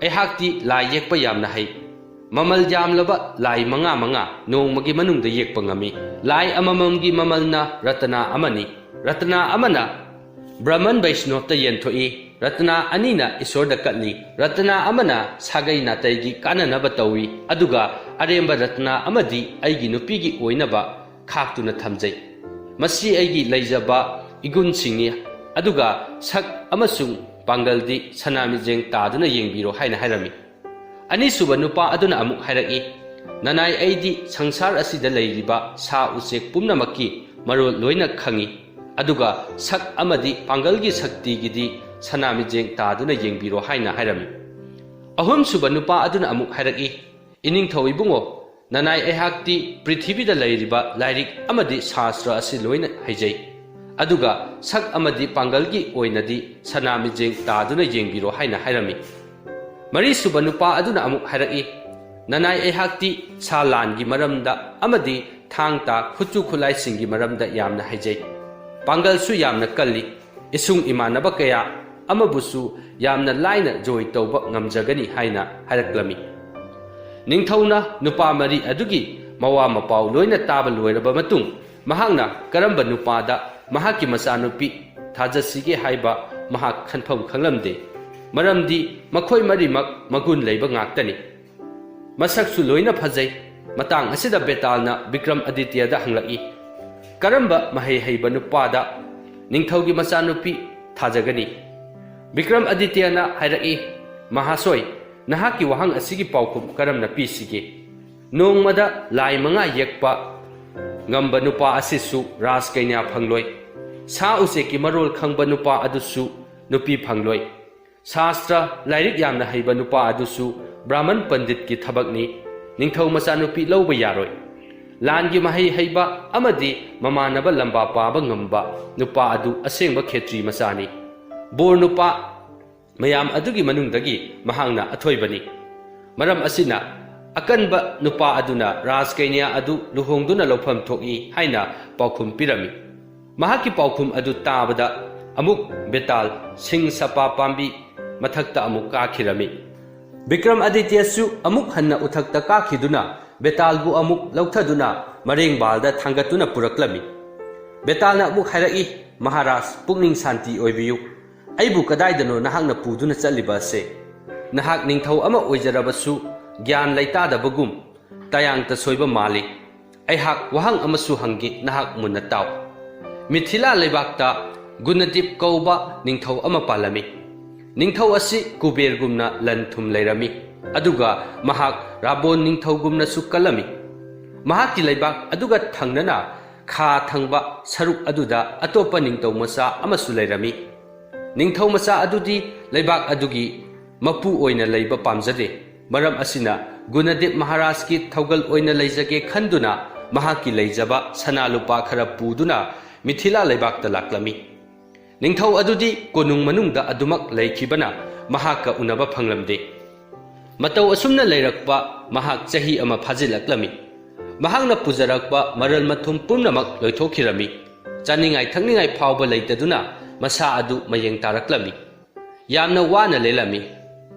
"ꯑꯩꯍꯥꯛꯇꯤ ꯂꯥꯏ ꯌꯦꯛꯄ ꯌꯥꯝꯅ ꯍꯩ꯫ ꯃꯃꯜ ꯌꯥꯝꯂꯕ ꯂꯥꯏ ꯃꯉꯥ ꯃꯉꯥ ꯅꯣꯡꯃꯒꯤ ꯃꯅꯨꯡꯗ ꯌꯦꯛꯄ ꯉꯝꯃꯤ꯫ ꯂꯥꯏ ꯑꯃꯃꯝꯒꯤ ꯃꯃꯜꯅ ꯔꯇꯅꯥ ꯑꯃꯅꯤ꯫ ꯔꯇꯅꯥ ꯑꯃꯅ ꯕ꯭ꯔꯍꯃꯟ ꯕꯩꯁꯅꯣꯞꯇ ꯌꯦꯟꯊꯣꯛꯏ꯫ ꯔꯇꯅꯥ ꯑꯅꯤꯅ ꯏꯁꯣꯔꯗ ꯀꯠꯂꯤ꯫ ꯔꯇꯅꯥ ꯑꯃꯅ ꯁꯥꯒꯩ ꯅꯥꯇꯩꯒꯤ ꯀꯥꯟꯅꯅꯕ ꯇꯧꯏ, ꯑꯗꯨꯒ ꯑꯔꯦꯝꯕ ꯔꯇꯅꯥ ꯑꯃꯗꯤ ꯑꯩꯒꯤ ꯅꯨꯄꯤꯒꯤ ꯑꯣꯏꯅꯕ ꯈꯥꯛꯇꯨꯅ ꯊꯝꯖꯩ꯫ ꯃꯁꯤ ꯑꯩꯒꯤ ꯂꯩꯖꯕ ꯏꯒꯨꯟꯁꯤꯡꯅꯤ, ꯑꯗꯨꯒ ꯁꯛ ꯑꯃꯁꯨꯡ ꯄꯥꯡꯒꯜꯗꯤ ꯁꯅꯥꯃꯤꯠꯌꯦꯡ ꯇꯥꯗꯨꯅ ꯌꯦꯡꯕꯤꯔꯣ" ꯍꯥꯏꯅ ꯍꯥꯏꯔꯝꯃꯤ꯫ ꯑꯅꯤꯁꯨꯕ ꯅꯨꯄꯥ ꯑꯗꯨꯅ ꯑꯃꯨꯛ ꯍꯥꯏꯔꯛꯏ, "ꯅꯅꯥꯏ, ꯑꯩꯗꯤ ꯁꯪꯁꯥꯔ ꯑꯁꯤꯗ ꯂꯩꯔꯤꯕ ꯁꯥ ꯎꯆꯦꯛ ꯄꯨꯝꯅꯃꯛꯀꯤ ꯃꯔꯣꯜ ꯂꯣꯏꯅ ꯈꯪꯏ, ꯑꯗꯨꯒ ꯁꯛ ꯑꯃꯗꯤ ꯄꯥꯡꯒꯜꯒꯤ ꯁꯛꯇꯤꯒꯤꯗꯤ ꯁꯅꯥꯃꯤꯠꯌꯦꯡ ꯇꯥꯗꯨꯅ ꯌꯦꯡꯕꯤꯔꯣ" ꯍꯥꯏꯅ ꯍꯥꯏꯔꯝꯃꯤ꯫ ꯑꯍꯨꯝꯁꯨꯕ ꯅꯨꯄꯥ ꯑꯗꯨꯅ ꯑꯃꯨꯛ ꯍꯥꯏꯔꯛꯏ, "ꯏꯅꯤꯡꯊꯧ ꯏꯕꯨꯡꯉꯣ, ꯅꯅꯥꯏ, ꯑꯩꯍꯥꯛꯇꯤ ꯄ꯭ꯔꯤꯊꯤꯕꯤꯗ ꯂꯩꯔꯤꯕ ꯂꯥꯏꯔꯤꯛ ꯑꯃꯗꯤ ꯁꯥꯁꯇ꯭ꯔ ꯑꯁꯤ ꯂꯣꯏꯅ ꯍꯩꯖꯩ, ꯑꯗꯨꯒ ꯁꯛ ꯑꯃꯗꯤ ꯄꯥꯡꯒꯜꯒꯤ ꯑꯣꯏꯅꯗꯤ ꯁꯅꯥꯃꯤꯠꯌꯦꯡ ꯇꯥꯗꯨꯅ ꯌꯦꯡꯕꯤꯔꯣ" ꯍꯥꯏꯅ ꯍꯥꯏꯔꯝꯃꯤ꯫ ꯃꯔꯤꯁꯨꯕ ꯅꯨꯄꯥ ꯑꯗꯨꯅ ꯑꯃꯨꯛ ꯍꯥꯏꯔꯛꯏ, "ꯅꯅꯥꯏ, ꯑꯩꯍꯥꯛꯇꯤ ꯁꯥ ꯂꯥꯟꯒꯤ ꯃꯔꯝꯗ ꯑꯃꯗꯤ ꯊꯥꯡ ꯇꯥ ꯈꯨꯠꯁꯨ ꯈꯨꯠꯂꯥꯏꯁꯤꯡꯒꯤ ꯃꯔꯝꯗ ꯌꯥꯝꯅ ꯍꯩꯖꯩ, ꯄꯥꯡꯒꯜꯁꯨ ꯌꯥꯝꯅ ꯀꯜꯂꯤ, ꯏꯁꯨꯡ ꯏꯃꯥꯟꯅꯕ ꯀꯌꯥ ꯑꯃꯕꯨꯁꯨ ꯌꯥꯝꯅ ꯂꯥꯏꯅ ꯖꯣꯏ ꯇꯧꯕ ꯉꯝꯖꯒꯅꯤ" ꯍꯥꯏꯅ ꯍꯥꯏꯔꯛꯂꯝꯃꯤ꯫ ꯅꯤꯡꯊꯧꯅ ꯅꯨꯄꯥ ꯃꯔꯤ ꯑꯗꯨꯒꯤ ꯃꯋꯥ ꯃꯄꯥꯎ ꯂꯣꯏꯅ ꯇꯥꯕ ꯂꯣꯏꯔꯕ ꯃꯇꯨꯡ, ꯃꯍꯥꯛꯅ ꯀꯔꯝꯕ ꯅꯨꯄꯥꯗ ꯃꯍꯥꯛꯀꯤ ꯃꯆꯥꯅꯨꯄꯤ ꯊꯥꯖꯁꯤꯒꯦ ꯍꯥꯏꯕ ꯃꯍꯥꯛ ꯈꯟꯐꯝ ꯈꯪꯂꯝꯗꯦ, ꯃꯔꯝꯗꯤ ꯃꯈꯣꯏ ꯃꯔꯤꯃꯛ ꯃꯒꯨꯟ ꯂꯩꯕ ꯉꯥꯛꯇꯅꯤ꯫ ꯃꯁꯛꯁꯨ ꯂꯣꯏꯅ ꯐꯖꯩ꯫ ꯃꯇꯥꯡ ꯑꯁꯤꯗ ꯕꯦꯇꯥꯜꯅ ꯕꯤꯀ꯭ꯔꯝ ꯑꯗꯤꯇ꯭ꯌꯗ ꯍꯪꯂꯛꯏ, "ꯀꯔꯝꯕ ꯃꯍꯩ ꯍꯩꯕ ꯅꯨꯄꯥꯗ ꯅꯤꯡꯊꯧꯒꯤ ꯃꯆꯥꯅꯨꯄꯤ ꯊꯥꯖꯒꯅꯤ?" ꯕꯤꯀ꯭ꯔꯝ ꯑꯗꯤꯇ꯭ꯌꯅ ꯍꯥꯏꯔꯛꯏ, "ꯃꯍꯥꯁꯣꯏ, ꯅꯍꯥꯛꯀꯤ ꯋꯥꯍꯪ ꯑꯁꯤꯒꯤ ꯄꯥꯎꯈꯨꯝ ꯀꯔꯝꯅ ꯄꯤꯁꯤꯒꯦ? ꯅꯣꯡꯃꯗ ꯂꯥꯏ ꯃꯉꯥ ꯌꯦꯛꯄ ꯉꯝꯕ ꯅꯨꯄꯥ ꯑꯁꯤꯁꯨ ꯔꯥꯖꯀꯩꯅ꯭ꯌꯥ ꯐꯪꯂꯣꯏ꯫ ꯁꯥ ꯎꯆꯦꯛꯀꯤ ꯃꯔꯣꯜ ꯈꯪꯕ ꯅꯨꯄꯥ ꯑꯗꯨꯁꯨ ꯅꯨꯄꯤ ꯐꯪꯂꯣꯏ꯫ ꯁꯥꯁꯇ꯭ꯔ ꯂꯥꯏꯔꯤꯛ ꯌꯥꯝꯅ ꯍꯩꯕ ꯅꯨꯄꯥ ꯑꯗꯨꯁꯨ ꯕ꯭ꯔꯥꯍꯃꯟ ꯄꯟꯗꯤꯠꯀꯤ ꯊꯕꯛꯅꯤ꯫ ꯅꯤꯡꯊꯧ ꯃꯆꯥꯅꯨꯄꯤ ꯂꯧꯕ ꯌꯥꯔꯣꯏ꯫ ꯂꯥꯟꯒꯤ ꯃꯍꯩ ꯍꯩꯕ ꯑꯃꯗꯤ ꯃꯃꯥꯟꯅꯕ ꯂꯝꯕꯥ ꯄꯥꯕ ꯉꯝꯕ ꯅꯨꯄꯥ ꯑꯗꯨ ꯑꯁꯦꯡꯕ ꯈꯦꯇ꯭ꯔꯤ ꯃꯆꯥꯅꯤ꯫ ꯕꯣꯔ ꯅꯨꯄꯥ ꯃꯌꯥꯝ ꯑꯗꯨꯒꯤ ꯃꯅꯨꯡꯗꯒꯤ ꯃꯍꯥꯛꯅ ꯑꯊꯣꯏꯕꯅꯤ꯫ ꯃꯔꯝ ꯑꯁꯤꯅ ꯑꯀꯟꯕ ꯅꯨꯄꯥ ꯑꯗꯨꯅ ꯔꯥꯖꯀꯩꯅ꯭ꯌꯥ ꯑꯗꯨ ꯂꯨꯍꯣꯡꯗꯨꯅ ꯂꯧꯐꯝ ꯊꯣꯛꯏ ꯍꯥꯏꯅ ꯄꯥꯎꯈꯨꯝ ꯄꯤꯔꯝꯃꯤ꯫ ꯃꯍꯥꯛꯀꯤ ꯄꯥꯎꯈꯨꯝ ꯑꯗꯨ ꯇꯥꯕꯗ ꯑꯃꯨꯛ ꯕꯦꯇꯥꯜ ꯁꯤꯡ ꯁꯄꯥ ꯄꯥꯝꯕꯤ ꯃꯊꯛꯇ ꯑꯃꯨꯛ ꯀꯥꯈꯤꯔꯝꯃꯤ꯫ ꯕꯤꯀ꯭ꯔꯝ ꯑꯗꯤꯇ꯭ꯌꯁꯨ ꯑꯃꯨꯛ ꯍꯟꯅ ꯎꯊꯛꯇ ꯀꯥꯈꯤꯗꯨꯅ ꯕꯦꯇꯥꯜꯕꯨ ꯑꯃꯨꯛ ꯂꯧꯊꯗꯨꯅ ꯃꯔꯦꯡꯕꯥꯜꯗ ꯊꯥꯡꯒꯠꯇꯨꯅ ꯄꯨꯔꯛꯂꯝꯃꯤ꯫ ꯕꯦꯇꯥꯜꯅ ꯑꯃꯨꯛ ꯍꯥꯏꯔꯛꯏ, "ꯃꯍꯥꯔꯥꯖ, ꯄꯨꯛꯅꯤꯡ ꯁꯥꯟꯇꯤ ꯑꯣꯏꯕꯤꯌꯨ꯫ ꯑꯩꯕꯨ ꯀꯗꯥꯏꯗꯅꯣ ꯅꯍꯥꯛꯅ ꯄꯨꯗꯨꯅ ꯆꯠꯂꯤꯕ ꯑꯁꯦ? ꯅꯍꯥꯛ ꯅꯤꯡꯊꯧ ꯑꯃ ꯑꯣꯏꯖꯔꯕꯁꯨ ꯒ꯭ꯌꯥꯟ ꯂꯩꯇꯥꯗꯕꯒꯨꯝ ꯇꯌꯥꯡ ꯇꯁꯣꯏꯕ ꯃꯥꯜꯂꯤ꯫ ꯑꯩꯍꯥꯛ ꯋꯥꯍꯪ ꯑꯃꯁꯨ ꯍꯪꯒꯦ, ꯅꯍꯥꯛ ꯃꯨꯟꯅ ꯇꯥꯎ꯫ ꯃꯤꯊꯤꯂꯥ ꯂꯩꯕꯥꯛꯇ ꯒꯨꯅꯗꯤꯞ ꯀꯧꯕ ꯅꯤꯡꯊꯧ ꯑꯃ ꯄꯥꯜꯂꯝꯃꯤ꯫ ꯅꯤꯡꯊꯧ ꯑꯁꯤ ꯀꯨꯕꯦꯔꯒꯨꯝꯅ ꯂꯟ ꯊꯨꯝ ꯂꯩꯔꯝꯃꯤ, ꯑꯗꯨꯒ ꯃꯍꯥꯛ ꯔꯥꯕꯣꯟ ꯅꯤꯡꯊꯧꯒꯨꯝꯅꯁꯨ ꯀꯜꯂꯝꯃꯤ꯫ ꯃꯍꯥꯛꯀꯤ ꯂꯩꯕꯥꯛ ꯑꯗꯨꯒ ꯊꯪꯅꯅ ꯈꯥ ꯊꯪꯕ ꯁꯔꯨꯛ ꯑꯗꯨꯗ ꯑꯇꯣꯞꯄ ꯅꯤꯡꯊꯧ ꯃꯆꯥ ꯑꯃꯁꯨ ꯂꯩꯔꯝꯃꯤ꯫ ꯅꯤꯡꯊꯧ ꯃꯆꯥ ꯑꯗꯨꯗꯤ ꯂꯩꯕꯥꯛ ꯑꯗꯨꯒꯤ ꯃꯄꯨ ꯑꯣꯏꯅ ꯂꯩꯕ ꯄꯥꯝꯖꯗꯦ꯫ ꯃꯔꯝ ꯑꯁꯤꯅ ꯒꯨꯅꯗꯤꯞ ꯃꯍꯥꯔꯥꯖꯀꯤ ꯊꯧꯒꯜ ꯑꯣꯏꯅ ꯂꯩꯖꯒꯦ ꯈꯟꯗꯨꯅ ꯃꯍꯥꯛꯀꯤ ꯂꯩꯖꯕ ꯁꯅꯥ ꯂꯨꯄꯥ ꯈꯔ ꯄꯨꯗꯨꯅ ꯃꯤꯊꯤꯂꯥ ꯂꯩꯕꯥꯛꯇ ꯂꯥꯛꯂꯝꯃꯤ꯫ ꯅꯤꯡꯊꯧ ꯑꯗꯨꯗꯤ ꯀꯣꯅꯨꯡ ꯃꯅꯨꯡꯗ ꯑꯗꯨꯃꯛ ꯂꯩꯈꯤꯕꯅ ꯃꯍꯥꯛꯀ ꯎꯅꯕ ꯐꯪꯂꯝꯗꯦ꯫ ꯃꯇꯧ ꯑꯁꯨꯝꯅ ꯂꯩꯔꯛꯄ ꯃꯍꯥꯛ ꯆꯍꯤ ꯑꯃ ꯐꯥꯖꯤꯜꯂꯛꯂꯝꯃꯤ꯫ ꯃꯍꯥꯛꯅ ꯄꯨꯖꯔꯛꯄ ꯃꯔꯜ ꯃꯊꯨꯝ ꯄꯨꯝꯅꯃꯛ ꯂꯣꯏꯊꯣꯛꯈꯤꯔꯝꯃꯤ꯫ ꯆꯥꯅꯤꯡꯉꯥꯏ ꯊꯛꯅꯤꯡꯉꯥꯏ ꯐꯥꯎꯕ ꯂꯩꯇꯗꯨꯅ ꯃꯁꯥ ꯑꯗꯨ ꯃꯌꯦꯡ ꯇꯥꯔꯛꯂꯝꯃꯤ꯫ ꯌꯥꯝꯅ ꯋꯥꯅ ꯂꯦꯜꯂꯝꯃꯤ꯫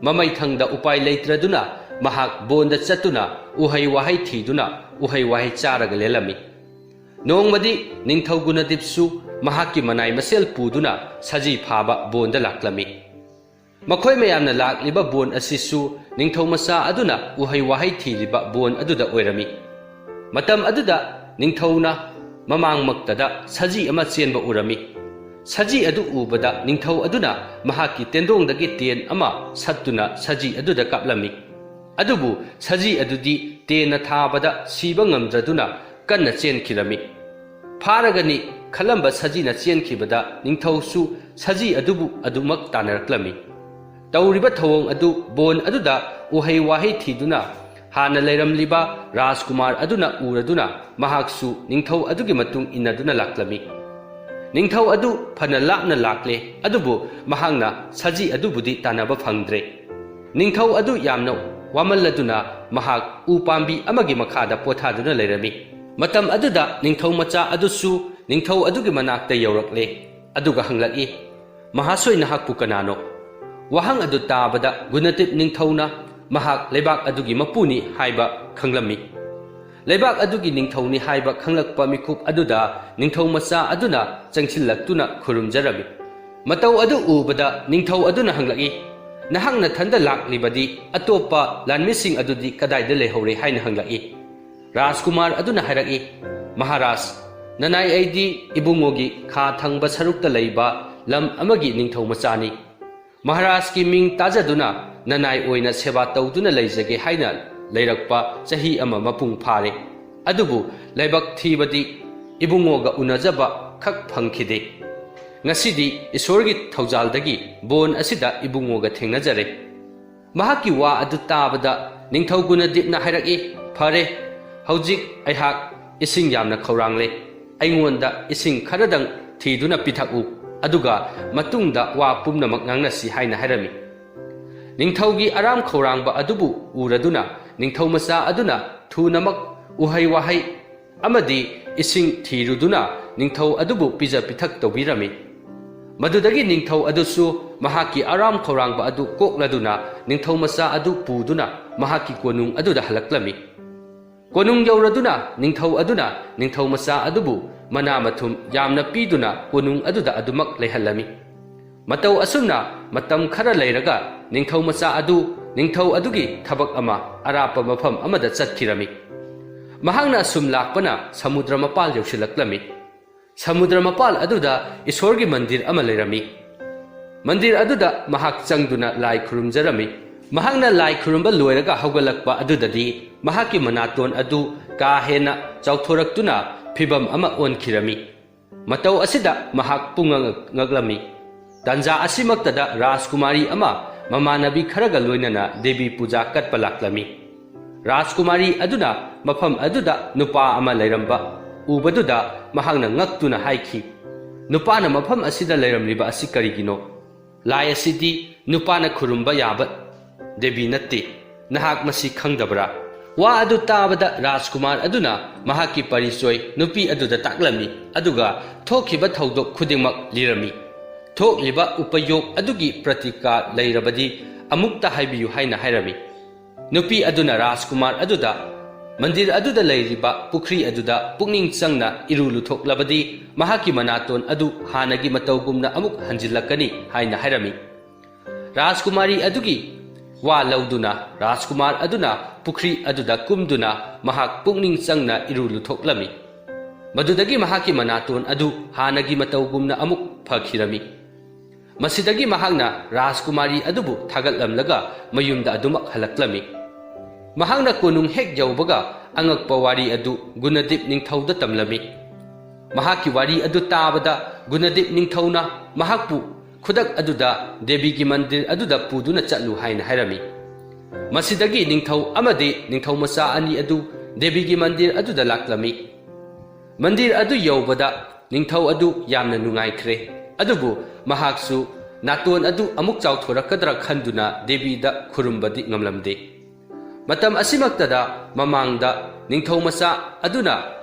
ꯃꯃꯩꯊꯪꯗ ꯎꯄꯥꯏ ꯂꯩꯇ꯭ꯔꯗꯨꯅ ꯃꯍꯥꯛ ꯕꯣꯟꯗ ꯆꯠꯇꯨꯅ ꯎꯍꯩ ꯋꯥꯍꯩ ꯊꯤꯗꯨꯅ ꯎꯍꯩ ꯋꯥꯍꯩ ꯆꯥꯔꯒ ꯂꯦꯜꯂꯝꯃꯤ꯫ ꯅꯣꯡꯃꯗꯤ ꯅꯤꯡꯊꯧ ꯒꯨꯅꯗꯤꯞꯁꯨ ꯃꯍꯥꯛꯀꯤ ꯃꯅꯥꯏ ꯃꯁꯦꯜ ꯄꯨꯗꯨꯅ ꯁꯖꯤ ꯐꯥꯕ ꯕꯣꯟꯗ ꯂꯥꯛꯂꯝꯃꯤ꯫ ꯃꯈꯣꯏ ꯃꯌꯥꯝꯅ ꯂꯥꯛꯂꯤꯕ ꯕꯣꯟ ꯑꯁꯤꯁꯨ ꯅꯤꯡꯊꯧ ꯃꯆꯥ ꯑꯗꯨꯅ ꯎꯍꯩ ꯋꯥꯍꯩ ꯊꯤꯔꯤꯕ ꯕꯣꯟ ꯑꯗꯨꯗ ꯑꯣꯏꯔꯝꯃꯤ꯫ ꯃꯇꯝ ꯑꯗꯨꯗ ꯅꯤꯡꯊꯧꯅ ꯃꯃꯥꯡꯃꯛꯇꯗ ꯁꯖꯤ ꯑꯃ ꯆꯦꯟꯕ ꯎꯔꯝꯃꯤ꯫ ꯁꯖꯤ ꯑꯗꯨ ꯎꯕꯗ ꯅꯤꯡꯊꯧ ꯑꯗꯨꯅ ꯃꯍꯥꯛꯀꯤ ꯇꯦꯟꯗꯣꯡꯗꯒꯤ ꯇꯦꯟ ꯑꯃ ꯁꯠꯇꯨꯅ ꯁꯖꯤ ꯑꯗꯨꯗ ꯀꯥꯞꯂꯝꯃꯤ꯫ ꯑꯗꯨꯕꯨ ꯁꯖꯤ ꯑꯗꯨꯗꯤ ꯇꯦꯟꯅ ꯊꯥꯕꯗ ꯁꯤꯕ ꯉꯝꯗ꯭ꯔꯗꯨꯅ ꯀꯟꯅ ꯆꯦꯟꯈꯤꯔꯝꯃꯤ꯫ ꯐꯥꯔꯒꯅꯤ ꯈꯜꯂꯝꯕ ꯁꯖꯤꯅ ꯆꯦꯟꯈꯤꯕꯗ ꯅꯤꯡꯊꯧꯁꯨ ꯁꯖꯤ ꯑꯗꯨꯕꯨ ꯑꯗꯨꯃꯛ ꯇꯥꯟꯅꯔꯛꯂꯝꯃꯤ꯫ ꯇꯧꯔꯤꯕ ꯊꯧꯑꯣꯡ ꯑꯗꯨ ꯕꯣꯟ ꯑꯗꯨꯗ ꯎꯍꯩ ꯋꯥꯍꯩ ꯊꯤꯗꯨꯅ ꯍꯥꯟꯅ ꯂꯩꯔꯝꯂꯤꯕ ꯔꯥꯖꯀꯨꯃꯥꯔ ꯑꯗꯨꯅ ꯎꯔꯗꯨꯅ ꯃꯍꯥꯛꯁꯨ ꯅꯤꯡꯊꯧ ꯑꯗꯨꯒꯤ ꯃꯇꯨꯡ ꯏꯟꯅꯗꯨꯅ ꯂꯥꯛꯂꯝꯃꯤ꯫ ꯅꯤꯡꯊꯧ ꯑꯗꯨ ꯐꯅ ꯂꯥꯞꯅ ꯂꯥꯛꯂꯦ, ꯑꯗꯨꯕꯨ ꯃꯍꯥꯛꯅ ꯁꯖꯤ ꯑꯗꯨꯕꯨꯗꯤ ꯇꯥꯟꯅꯕ ꯐꯪꯗ꯭ꯔꯦ꯫ ꯅꯤꯡꯊꯧ ꯑꯗꯨ ꯌꯥꯝꯅ ꯋꯥꯃꯜꯂꯗꯨꯅ ꯃꯍꯥꯛ ꯎ ꯄꯥꯝꯕꯤ ꯑꯃꯒꯤ ꯃꯈꯥꯗ ꯄꯣꯊꯥꯗꯨꯅ ꯂꯩꯔꯝꯃꯤ꯫ ꯃꯇꯝ ꯑꯗꯨꯗ ꯅꯤꯡꯊꯧ ꯃꯆꯥ ꯑꯗꯨꯁꯨ ꯅꯤꯡꯊꯧ ꯑꯗꯨꯒꯤ ꯃꯅꯥꯛꯇ ꯌꯧꯔꯛꯂꯦ, ꯑꯗꯨꯒ ꯍꯪꯂꯛꯏ, "ꯃꯍꯥꯁꯣꯏ, ꯅꯍꯥꯛꯄꯨ ꯀꯅꯥꯅꯣ?" ꯋꯥꯍꯪ ꯑꯗꯨ ꯇꯥꯕꯗ ꯒꯨꯅꯗꯤꯞ ꯅꯤꯡꯊꯧꯅ ꯃꯍꯥꯛ ꯂꯩꯕꯥꯛ ꯑꯗꯨꯒꯤ ꯃꯄꯨꯅꯤ ꯍꯥꯏꯕ ꯈꯪꯂꯝꯃꯤ꯫ ꯂꯩꯕꯥꯛ ꯑꯗꯨꯒꯤ ꯅꯤꯡꯊꯧꯅꯤ ꯍꯥꯏꯕ ꯈꯪꯂꯛꯄ ꯃꯤꯀꯨꯞ ꯑꯗꯨꯗ ꯅꯤꯡꯊꯧ ꯃꯆꯥ ꯑꯗꯨꯅ ꯆꯪꯁꯤꯜꯂꯛꯇꯨꯅ ꯈꯨꯔꯨꯝꯖꯔꯝꯃꯤ꯫ ꯃꯇꯧ ꯑꯗꯨ ꯎꯕꯗ ꯅꯤꯡꯊꯧ ꯑꯗꯨꯅ ꯍꯪꯂꯛꯏ, "ꯅꯍꯥꯛ ꯅꯊꯟꯗ ꯂꯥꯛꯂꯤꯕꯗꯤ ꯑꯇꯣꯞꯄ ꯂꯥꯟꯃꯤꯁꯤꯡ ꯑꯗꯨꯗꯤ ꯀꯗꯥꯏꯗ ꯂꯩꯍꯧꯔꯦ?" ꯍꯥꯏꯅ ꯍꯪꯂꯛꯏ꯫ ꯔꯥꯖꯀꯨꯃꯥꯔ ꯑꯗꯨꯅ ꯍꯥꯏꯔꯛꯏ, "ꯃꯍꯥꯔꯥꯖ, ꯅꯅꯥꯏ ꯑꯩꯗꯤ ꯏꯕꯨꯡꯉꯣꯒꯤ ꯈꯥ ꯊꯪꯕ ꯁꯔꯨꯛꯇ ꯂꯩꯕ ꯂꯝ ꯑꯃꯒꯤ ꯅꯤꯡꯊꯧ ꯃꯆꯥꯅꯤ꯫ ꯃꯍꯥꯔꯥꯖꯀꯤ ꯃꯤꯡ ꯇꯥꯖꯗꯨꯅ ꯅꯅꯥꯏ ꯑꯣꯏꯅ ꯁꯦꯕꯥ ꯇꯧꯗꯨꯅ ꯂꯩꯖꯒꯦ ꯍꯥꯏꯅ ꯂꯩꯔꯛꯄ ꯆꯍꯤ ꯑꯃ ꯃꯄꯨꯡ ꯐꯥꯔꯦ꯫ ꯑꯗꯨꯕꯨ ꯂꯥꯏꯕꯛ ꯊꯤꯕꯗꯤ ꯏꯕꯨꯡꯉꯣꯒ ꯎꯅꯖꯕ ꯈꯛ ꯐꯪꯈꯤꯗꯦ꯫ ꯉꯁꯤꯗꯤ ꯏꯁꯣꯔꯒꯤ ꯊꯧꯖꯥꯜꯗꯒꯤ ꯕꯣꯟ ꯑꯁꯤꯗ ꯏꯕꯨꯡꯉꯣꯒ ꯊꯦꯡꯅꯖꯔꯦ꯫" ꯃꯍꯥꯛꯀꯤ ꯋꯥ ꯑꯗꯨ ꯇꯥꯕꯗ ꯅꯤꯡꯊꯧ ꯒꯨꯅꯗꯤꯞꯅ ꯍꯥꯏꯔꯛꯏ, "ꯐꯔꯦ, ꯍꯧꯖꯤꯛ ꯑꯩꯍꯥꯛ ꯏꯁꯤꯡ ꯌꯥꯝꯅ ꯈꯧꯔꯥꯡꯂꯦ꯫ ꯑꯩꯉꯣꯟꯗ ꯏꯁꯤꯡ ꯈꯔꯗꯪ ꯊꯤꯗꯨꯅ ꯄꯤꯊꯛꯎ, ꯑꯗꯨꯒ ꯃꯇꯨꯡꯗ ꯋꯥ ꯄꯨꯝꯅꯃꯛ ꯉꯥꯡꯅꯁꯤ" ꯍꯥꯏꯅ ꯍꯥꯏꯔꯝꯃꯤ꯫ ꯅꯤꯡꯊꯧꯒꯤ ꯑꯔꯥꯝ ꯈꯧꯔꯥꯡꯕ ꯑꯗꯨꯕꯨ ꯎꯔꯗꯨꯅ ꯅꯤꯡꯊꯧ ꯃꯆꯥ ꯑꯗꯨꯅ ꯊꯨꯅꯃꯛ ꯎꯍꯩ ꯋꯥꯍꯩ ꯑꯃꯗꯤ ꯏꯁꯤꯡ ꯊꯤꯔꯨꯗꯨꯅ ꯅꯤꯡꯊꯧ ꯑꯗꯨꯕꯨ ꯄꯤꯖ ꯄꯤꯊꯛ ꯇꯧꯕꯤꯔꯝꯃꯤ꯫ ꯃꯗꯨꯗꯒꯤ ꯅꯤꯡꯊꯧ ꯑꯗꯨꯁꯨ ꯃꯍꯥꯛꯀꯤ ꯑꯔꯥꯝ ꯈꯧꯔꯥꯡꯕ ꯑꯗꯨ ꯀꯣꯛꯂꯗꯨꯅ ꯅꯤꯡꯊꯧ ꯃꯆꯥ ꯑꯗꯨ ꯄꯨꯗꯨꯅ ꯃꯍꯥꯛꯀꯤ ꯀꯣꯅꯨꯡ ꯑꯗꯨꯗ ꯍꯜꯂꯛꯂꯝꯃꯤ꯫ ꯀꯣꯅꯨꯡ ꯌꯧꯔꯗꯨꯅ ꯅꯤꯡꯊꯧ ꯑꯗꯨꯅ ꯅꯤꯡꯊꯧ ꯃꯆꯥ ꯑꯗꯨꯕꯨ ꯃꯅꯥ ꯃꯊꯨꯝ ꯌꯥꯝꯅ ꯄꯤꯗꯨꯅ ꯀꯣꯅꯨꯡ ꯑꯗꯨꯗ ꯑꯗꯨꯃꯛ ꯂꯩꯍꯜꯂꯝꯃꯤ꯫ ꯃꯇꯧ ꯑꯁꯨꯝꯅ ꯃꯇꯝ ꯈꯔ ꯂꯩꯔꯒ ꯅꯤꯡꯊꯧ ꯃꯆꯥ ꯑꯗꯨ ꯅꯤꯡꯊꯧ ꯑꯗꯨꯒꯤ ꯊꯕꯛ ꯑꯃ ꯑꯔꯥꯞꯄ ꯃꯐꯝ ꯑꯃꯗ ꯆꯠꯈꯤꯔꯝꯃꯤ꯫ ꯃꯍꯥꯛꯅ ꯑꯁꯨꯝ ꯂꯥꯛꯄꯅ ꯁꯃꯨꯗ꯭ꯔ ꯃꯄꯥꯜ ꯌꯧꯁꯤꯜꯂꯛꯂꯝꯃꯤ꯫ ꯁꯃꯨꯗ꯭ꯔ ꯃꯄꯥꯜ ꯑꯗꯨꯗ ꯏꯁꯣꯔꯒꯤ ꯃꯟꯗꯤꯔ ꯑꯃ ꯂꯩꯔꯝꯃꯤ꯫ ꯃꯟꯗꯤꯔ ꯑꯗꯨꯗ ꯃꯍꯥꯛ ꯆꯪꯗꯨꯅ ꯂꯥꯏ ꯈꯨꯔꯨꯝꯖꯔꯝꯃꯤ꯫ ꯃꯍꯥꯛꯅ ꯂꯥꯏ ꯈꯨꯔꯨꯝꯕ ꯂꯣꯏꯔꯒ ꯍꯧꯒꯠꯂꯛꯄ ꯑꯗꯨꯗꯗꯤ ꯃꯍꯥꯛꯀꯤ ꯃꯅꯥꯇꯣꯟ ꯑꯗꯨ ꯀꯥ ꯍꯦꯟꯅ ꯆꯥꯎꯊꯣꯔꯛꯇꯨꯅ ꯐꯤꯚꯝ ꯑꯃ ꯑꯣꯟꯈꯤꯔꯝꯃꯤ꯫ ꯃꯇꯧ ꯑꯁꯤꯗ ꯃꯍꯥꯛ ꯄꯨꯡꯉꯛ ꯉꯛꯂꯝꯃꯤ꯫ ꯇꯥꯟꯖꯥ ꯑꯁꯤꯃꯛꯇꯗ ꯔꯥꯖꯀꯨꯃꯥꯔꯤ ꯑꯃ ꯃꯃꯥꯟꯅꯕꯤ ꯈꯔꯒ ꯂꯣꯏꯅꯅ ꯗꯦꯕꯤ ꯄꯨꯖꯥ ꯀꯠꯄ ꯂꯥꯛꯂꯝꯃꯤ꯫ ꯔꯥꯖꯀꯨꯃꯥꯔꯤ ꯑꯗꯨꯅ ꯃꯐꯝ ꯑꯗꯨꯗ ꯅꯨꯄꯥ ꯑꯃ ꯂꯩꯔꯝꯕ ꯎꯕꯗꯨꯗ ꯃꯍꯥꯛꯅ ꯉꯛꯇꯨꯅ ꯍꯥꯏꯈꯤ, "ꯅꯨꯄꯥꯅ ꯃꯐꯝ ꯑꯁꯤꯗ ꯂꯩꯔꯝꯂꯤꯕ ꯑꯁꯤ ꯀꯔꯤꯒꯤꯅꯣ? ꯂꯥꯏ ꯑꯁꯤꯗꯤ ꯅꯨꯄꯥꯅ ꯈꯨꯔꯨꯝꯕ ꯌꯥꯕ ꯗꯦꯕꯤ ꯅꯠꯇꯦ꯫" ꯅꯍꯥꯛ ꯃꯁꯤ ꯈꯪꯗꯕ꯭ꯔꯥ? ꯋꯥ ꯑꯗꯨ ꯇꯥꯕꯗ ꯔꯥꯖꯀꯨꯃꯥꯔ ꯑꯗꯨꯅ ꯃꯍꯥꯛꯀꯤ ꯄꯔꯤꯆꯣꯏ ꯅꯨꯄꯤ ꯑꯗꯨꯗ ꯇꯥꯛꯂꯝꯃꯤ, ꯑꯗꯨꯒ ꯊꯣꯛꯈꯤꯕ ꯊꯧꯗꯣꯛ ꯈꯨꯗꯤꯡꯃꯛ ꯂꯤꯔꯝꯃꯤ꯫ ꯊꯣꯛꯂꯤꯕ ꯎꯄꯌꯣꯛ ꯑꯗꯨꯒꯤ ꯄ꯭ꯔꯇꯤꯀꯥ ꯂꯩꯔꯕꯗꯤ ꯑꯃꯨꯛꯇ ꯍꯥꯏꯕꯤꯌꯨ ꯍꯥꯏꯅ ꯍꯥꯏꯔꯝꯃꯤ꯫ ꯅꯨꯄꯤ ꯑꯗꯨꯅ ꯔꯥꯖꯀꯨꯃꯥꯔ ꯑꯗꯨꯗ ꯃꯟꯗꯤꯔ ꯑꯗꯨꯗ ꯂꯩꯔꯤꯕ ꯄꯨꯈ꯭ꯔꯤ ꯑꯗꯨꯗ ꯄꯨꯛꯅꯤꯡ ꯆꯪꯅ ꯏꯔꯨ ꯂꯨꯊꯣꯛꯂꯕꯗꯤ ꯃꯍꯥꯛꯀꯤ ꯃꯅꯥꯇꯣꯟ ꯑꯗꯨ ꯍꯥꯟꯅꯒꯤ ꯃꯇꯧꯒꯨꯝꯅ ꯑꯃꯨꯛ ꯍꯟꯖꯤꯜꯂꯛꯀꯅꯤ ꯍꯥꯏꯅ ꯍꯥꯏꯔꯝꯃꯤ꯫ ꯔꯥꯖꯀꯨꯃꯥꯔꯤ ꯑꯗꯨꯒꯤ ꯋꯥ ꯂꯧꯗꯨꯅ ꯔꯥꯖꯀꯨꯃꯥꯔ ꯑꯗꯨꯅ ꯄꯨꯈ꯭ꯔꯤ ꯑꯗꯨꯗ ꯀꯨꯝꯗꯨꯅ ꯃꯍꯥꯛ ꯄꯨꯛꯅꯤꯡ ꯆꯪꯅ ꯏꯔꯨ ꯂꯨꯊꯣꯛꯂꯝꯃꯤ꯫ ꯃꯗꯨꯗꯒꯤ ꯃꯍꯥꯛꯀꯤ ꯃꯅꯥꯇꯣꯟ ꯑꯗꯨ ꯍꯥꯟꯅꯒꯤ ꯃꯇꯧꯒꯨꯝꯅ ꯑꯃꯨꯛ ꯐꯈꯤꯔꯝꯃꯤ꯫ ꯃꯁꯤꯗꯒꯤ ꯃꯍꯥꯛꯅ ꯔꯥꯖꯀꯨꯃꯥꯔꯤ ꯑꯗꯨꯕꯨ ꯊꯥꯒꯠꯂꯝꯂꯒ ꯃꯌꯨꯝꯗ ꯑꯗꯨꯃꯛ ꯍꯜꯂꯛꯂꯝꯃꯤ꯫ ꯃꯍꯥꯛꯅ ꯀꯣꯅꯨꯡ ꯍꯦꯛ ꯌꯧꯕꯒ ꯑꯉꯛꯄ ꯋꯥꯔꯤ ꯑꯗꯨ ꯒꯨꯅꯗꯤꯞ ꯅꯤꯡꯊꯧꯗ ꯇꯝꯂꯝꯃꯤ꯫ ꯃꯍꯥꯛꯀꯤ ꯋꯥꯔꯤ ꯑꯗꯨ ꯇꯥꯕꯗ ꯒꯨꯅꯗꯤꯞ ꯅꯤꯡꯊꯧꯅ ꯃꯍꯥꯛꯄꯨ ꯈꯨꯗꯛ ꯑꯗꯨꯗ ꯗꯦꯕꯤꯒꯤ ꯃꯟꯗꯤꯔ ꯑꯗꯨꯗ ꯄꯨꯗꯨꯅ ꯆꯠꯂꯨ ꯍꯥꯏꯅ ꯍꯥꯏꯔꯝꯃꯤ꯫ ꯃꯁꯤꯗꯒꯤ ꯅꯤꯡꯊꯧ ꯑꯃꯗꯤ ꯅꯤꯡꯊꯧ ꯃꯆꯥ ꯑꯅꯤ ꯑꯗꯨ ꯗꯦꯕꯤꯒꯤ ꯃꯟꯗꯤꯔ ꯑꯗꯨꯗ ꯂꯥꯛꯂꯝꯃꯤ꯫ ꯃꯟꯗꯤꯔ ꯑꯗꯨ ꯌꯧꯕꯗ ꯅꯤꯡꯊꯧ ꯑꯗꯨ ꯌꯥꯝꯅ ꯅꯨꯡꯉꯥꯏꯈ꯭ꯔꯦ, ꯑꯗꯨꯕꯨ ꯃꯍꯥꯛꯁꯨ ꯅꯥꯇꯣꯟ ꯑꯗꯨ ꯑꯃꯨꯛ ꯆꯥꯎꯊꯣꯔꯛꯀꯗ꯭ꯔꯥ ꯈꯟꯗꯨꯅ ꯗꯦꯕꯤꯗ ꯈꯨꯔꯨꯝꯕꯗꯤ ꯉꯝꯂꯝꯗꯦ꯫ ꯃꯇꯝ ꯑꯁꯤꯃꯛꯇꯗ ꯃꯃꯥꯡꯗ ꯅꯤꯡꯊꯧ ꯃꯆꯥ ꯑꯗꯨꯅ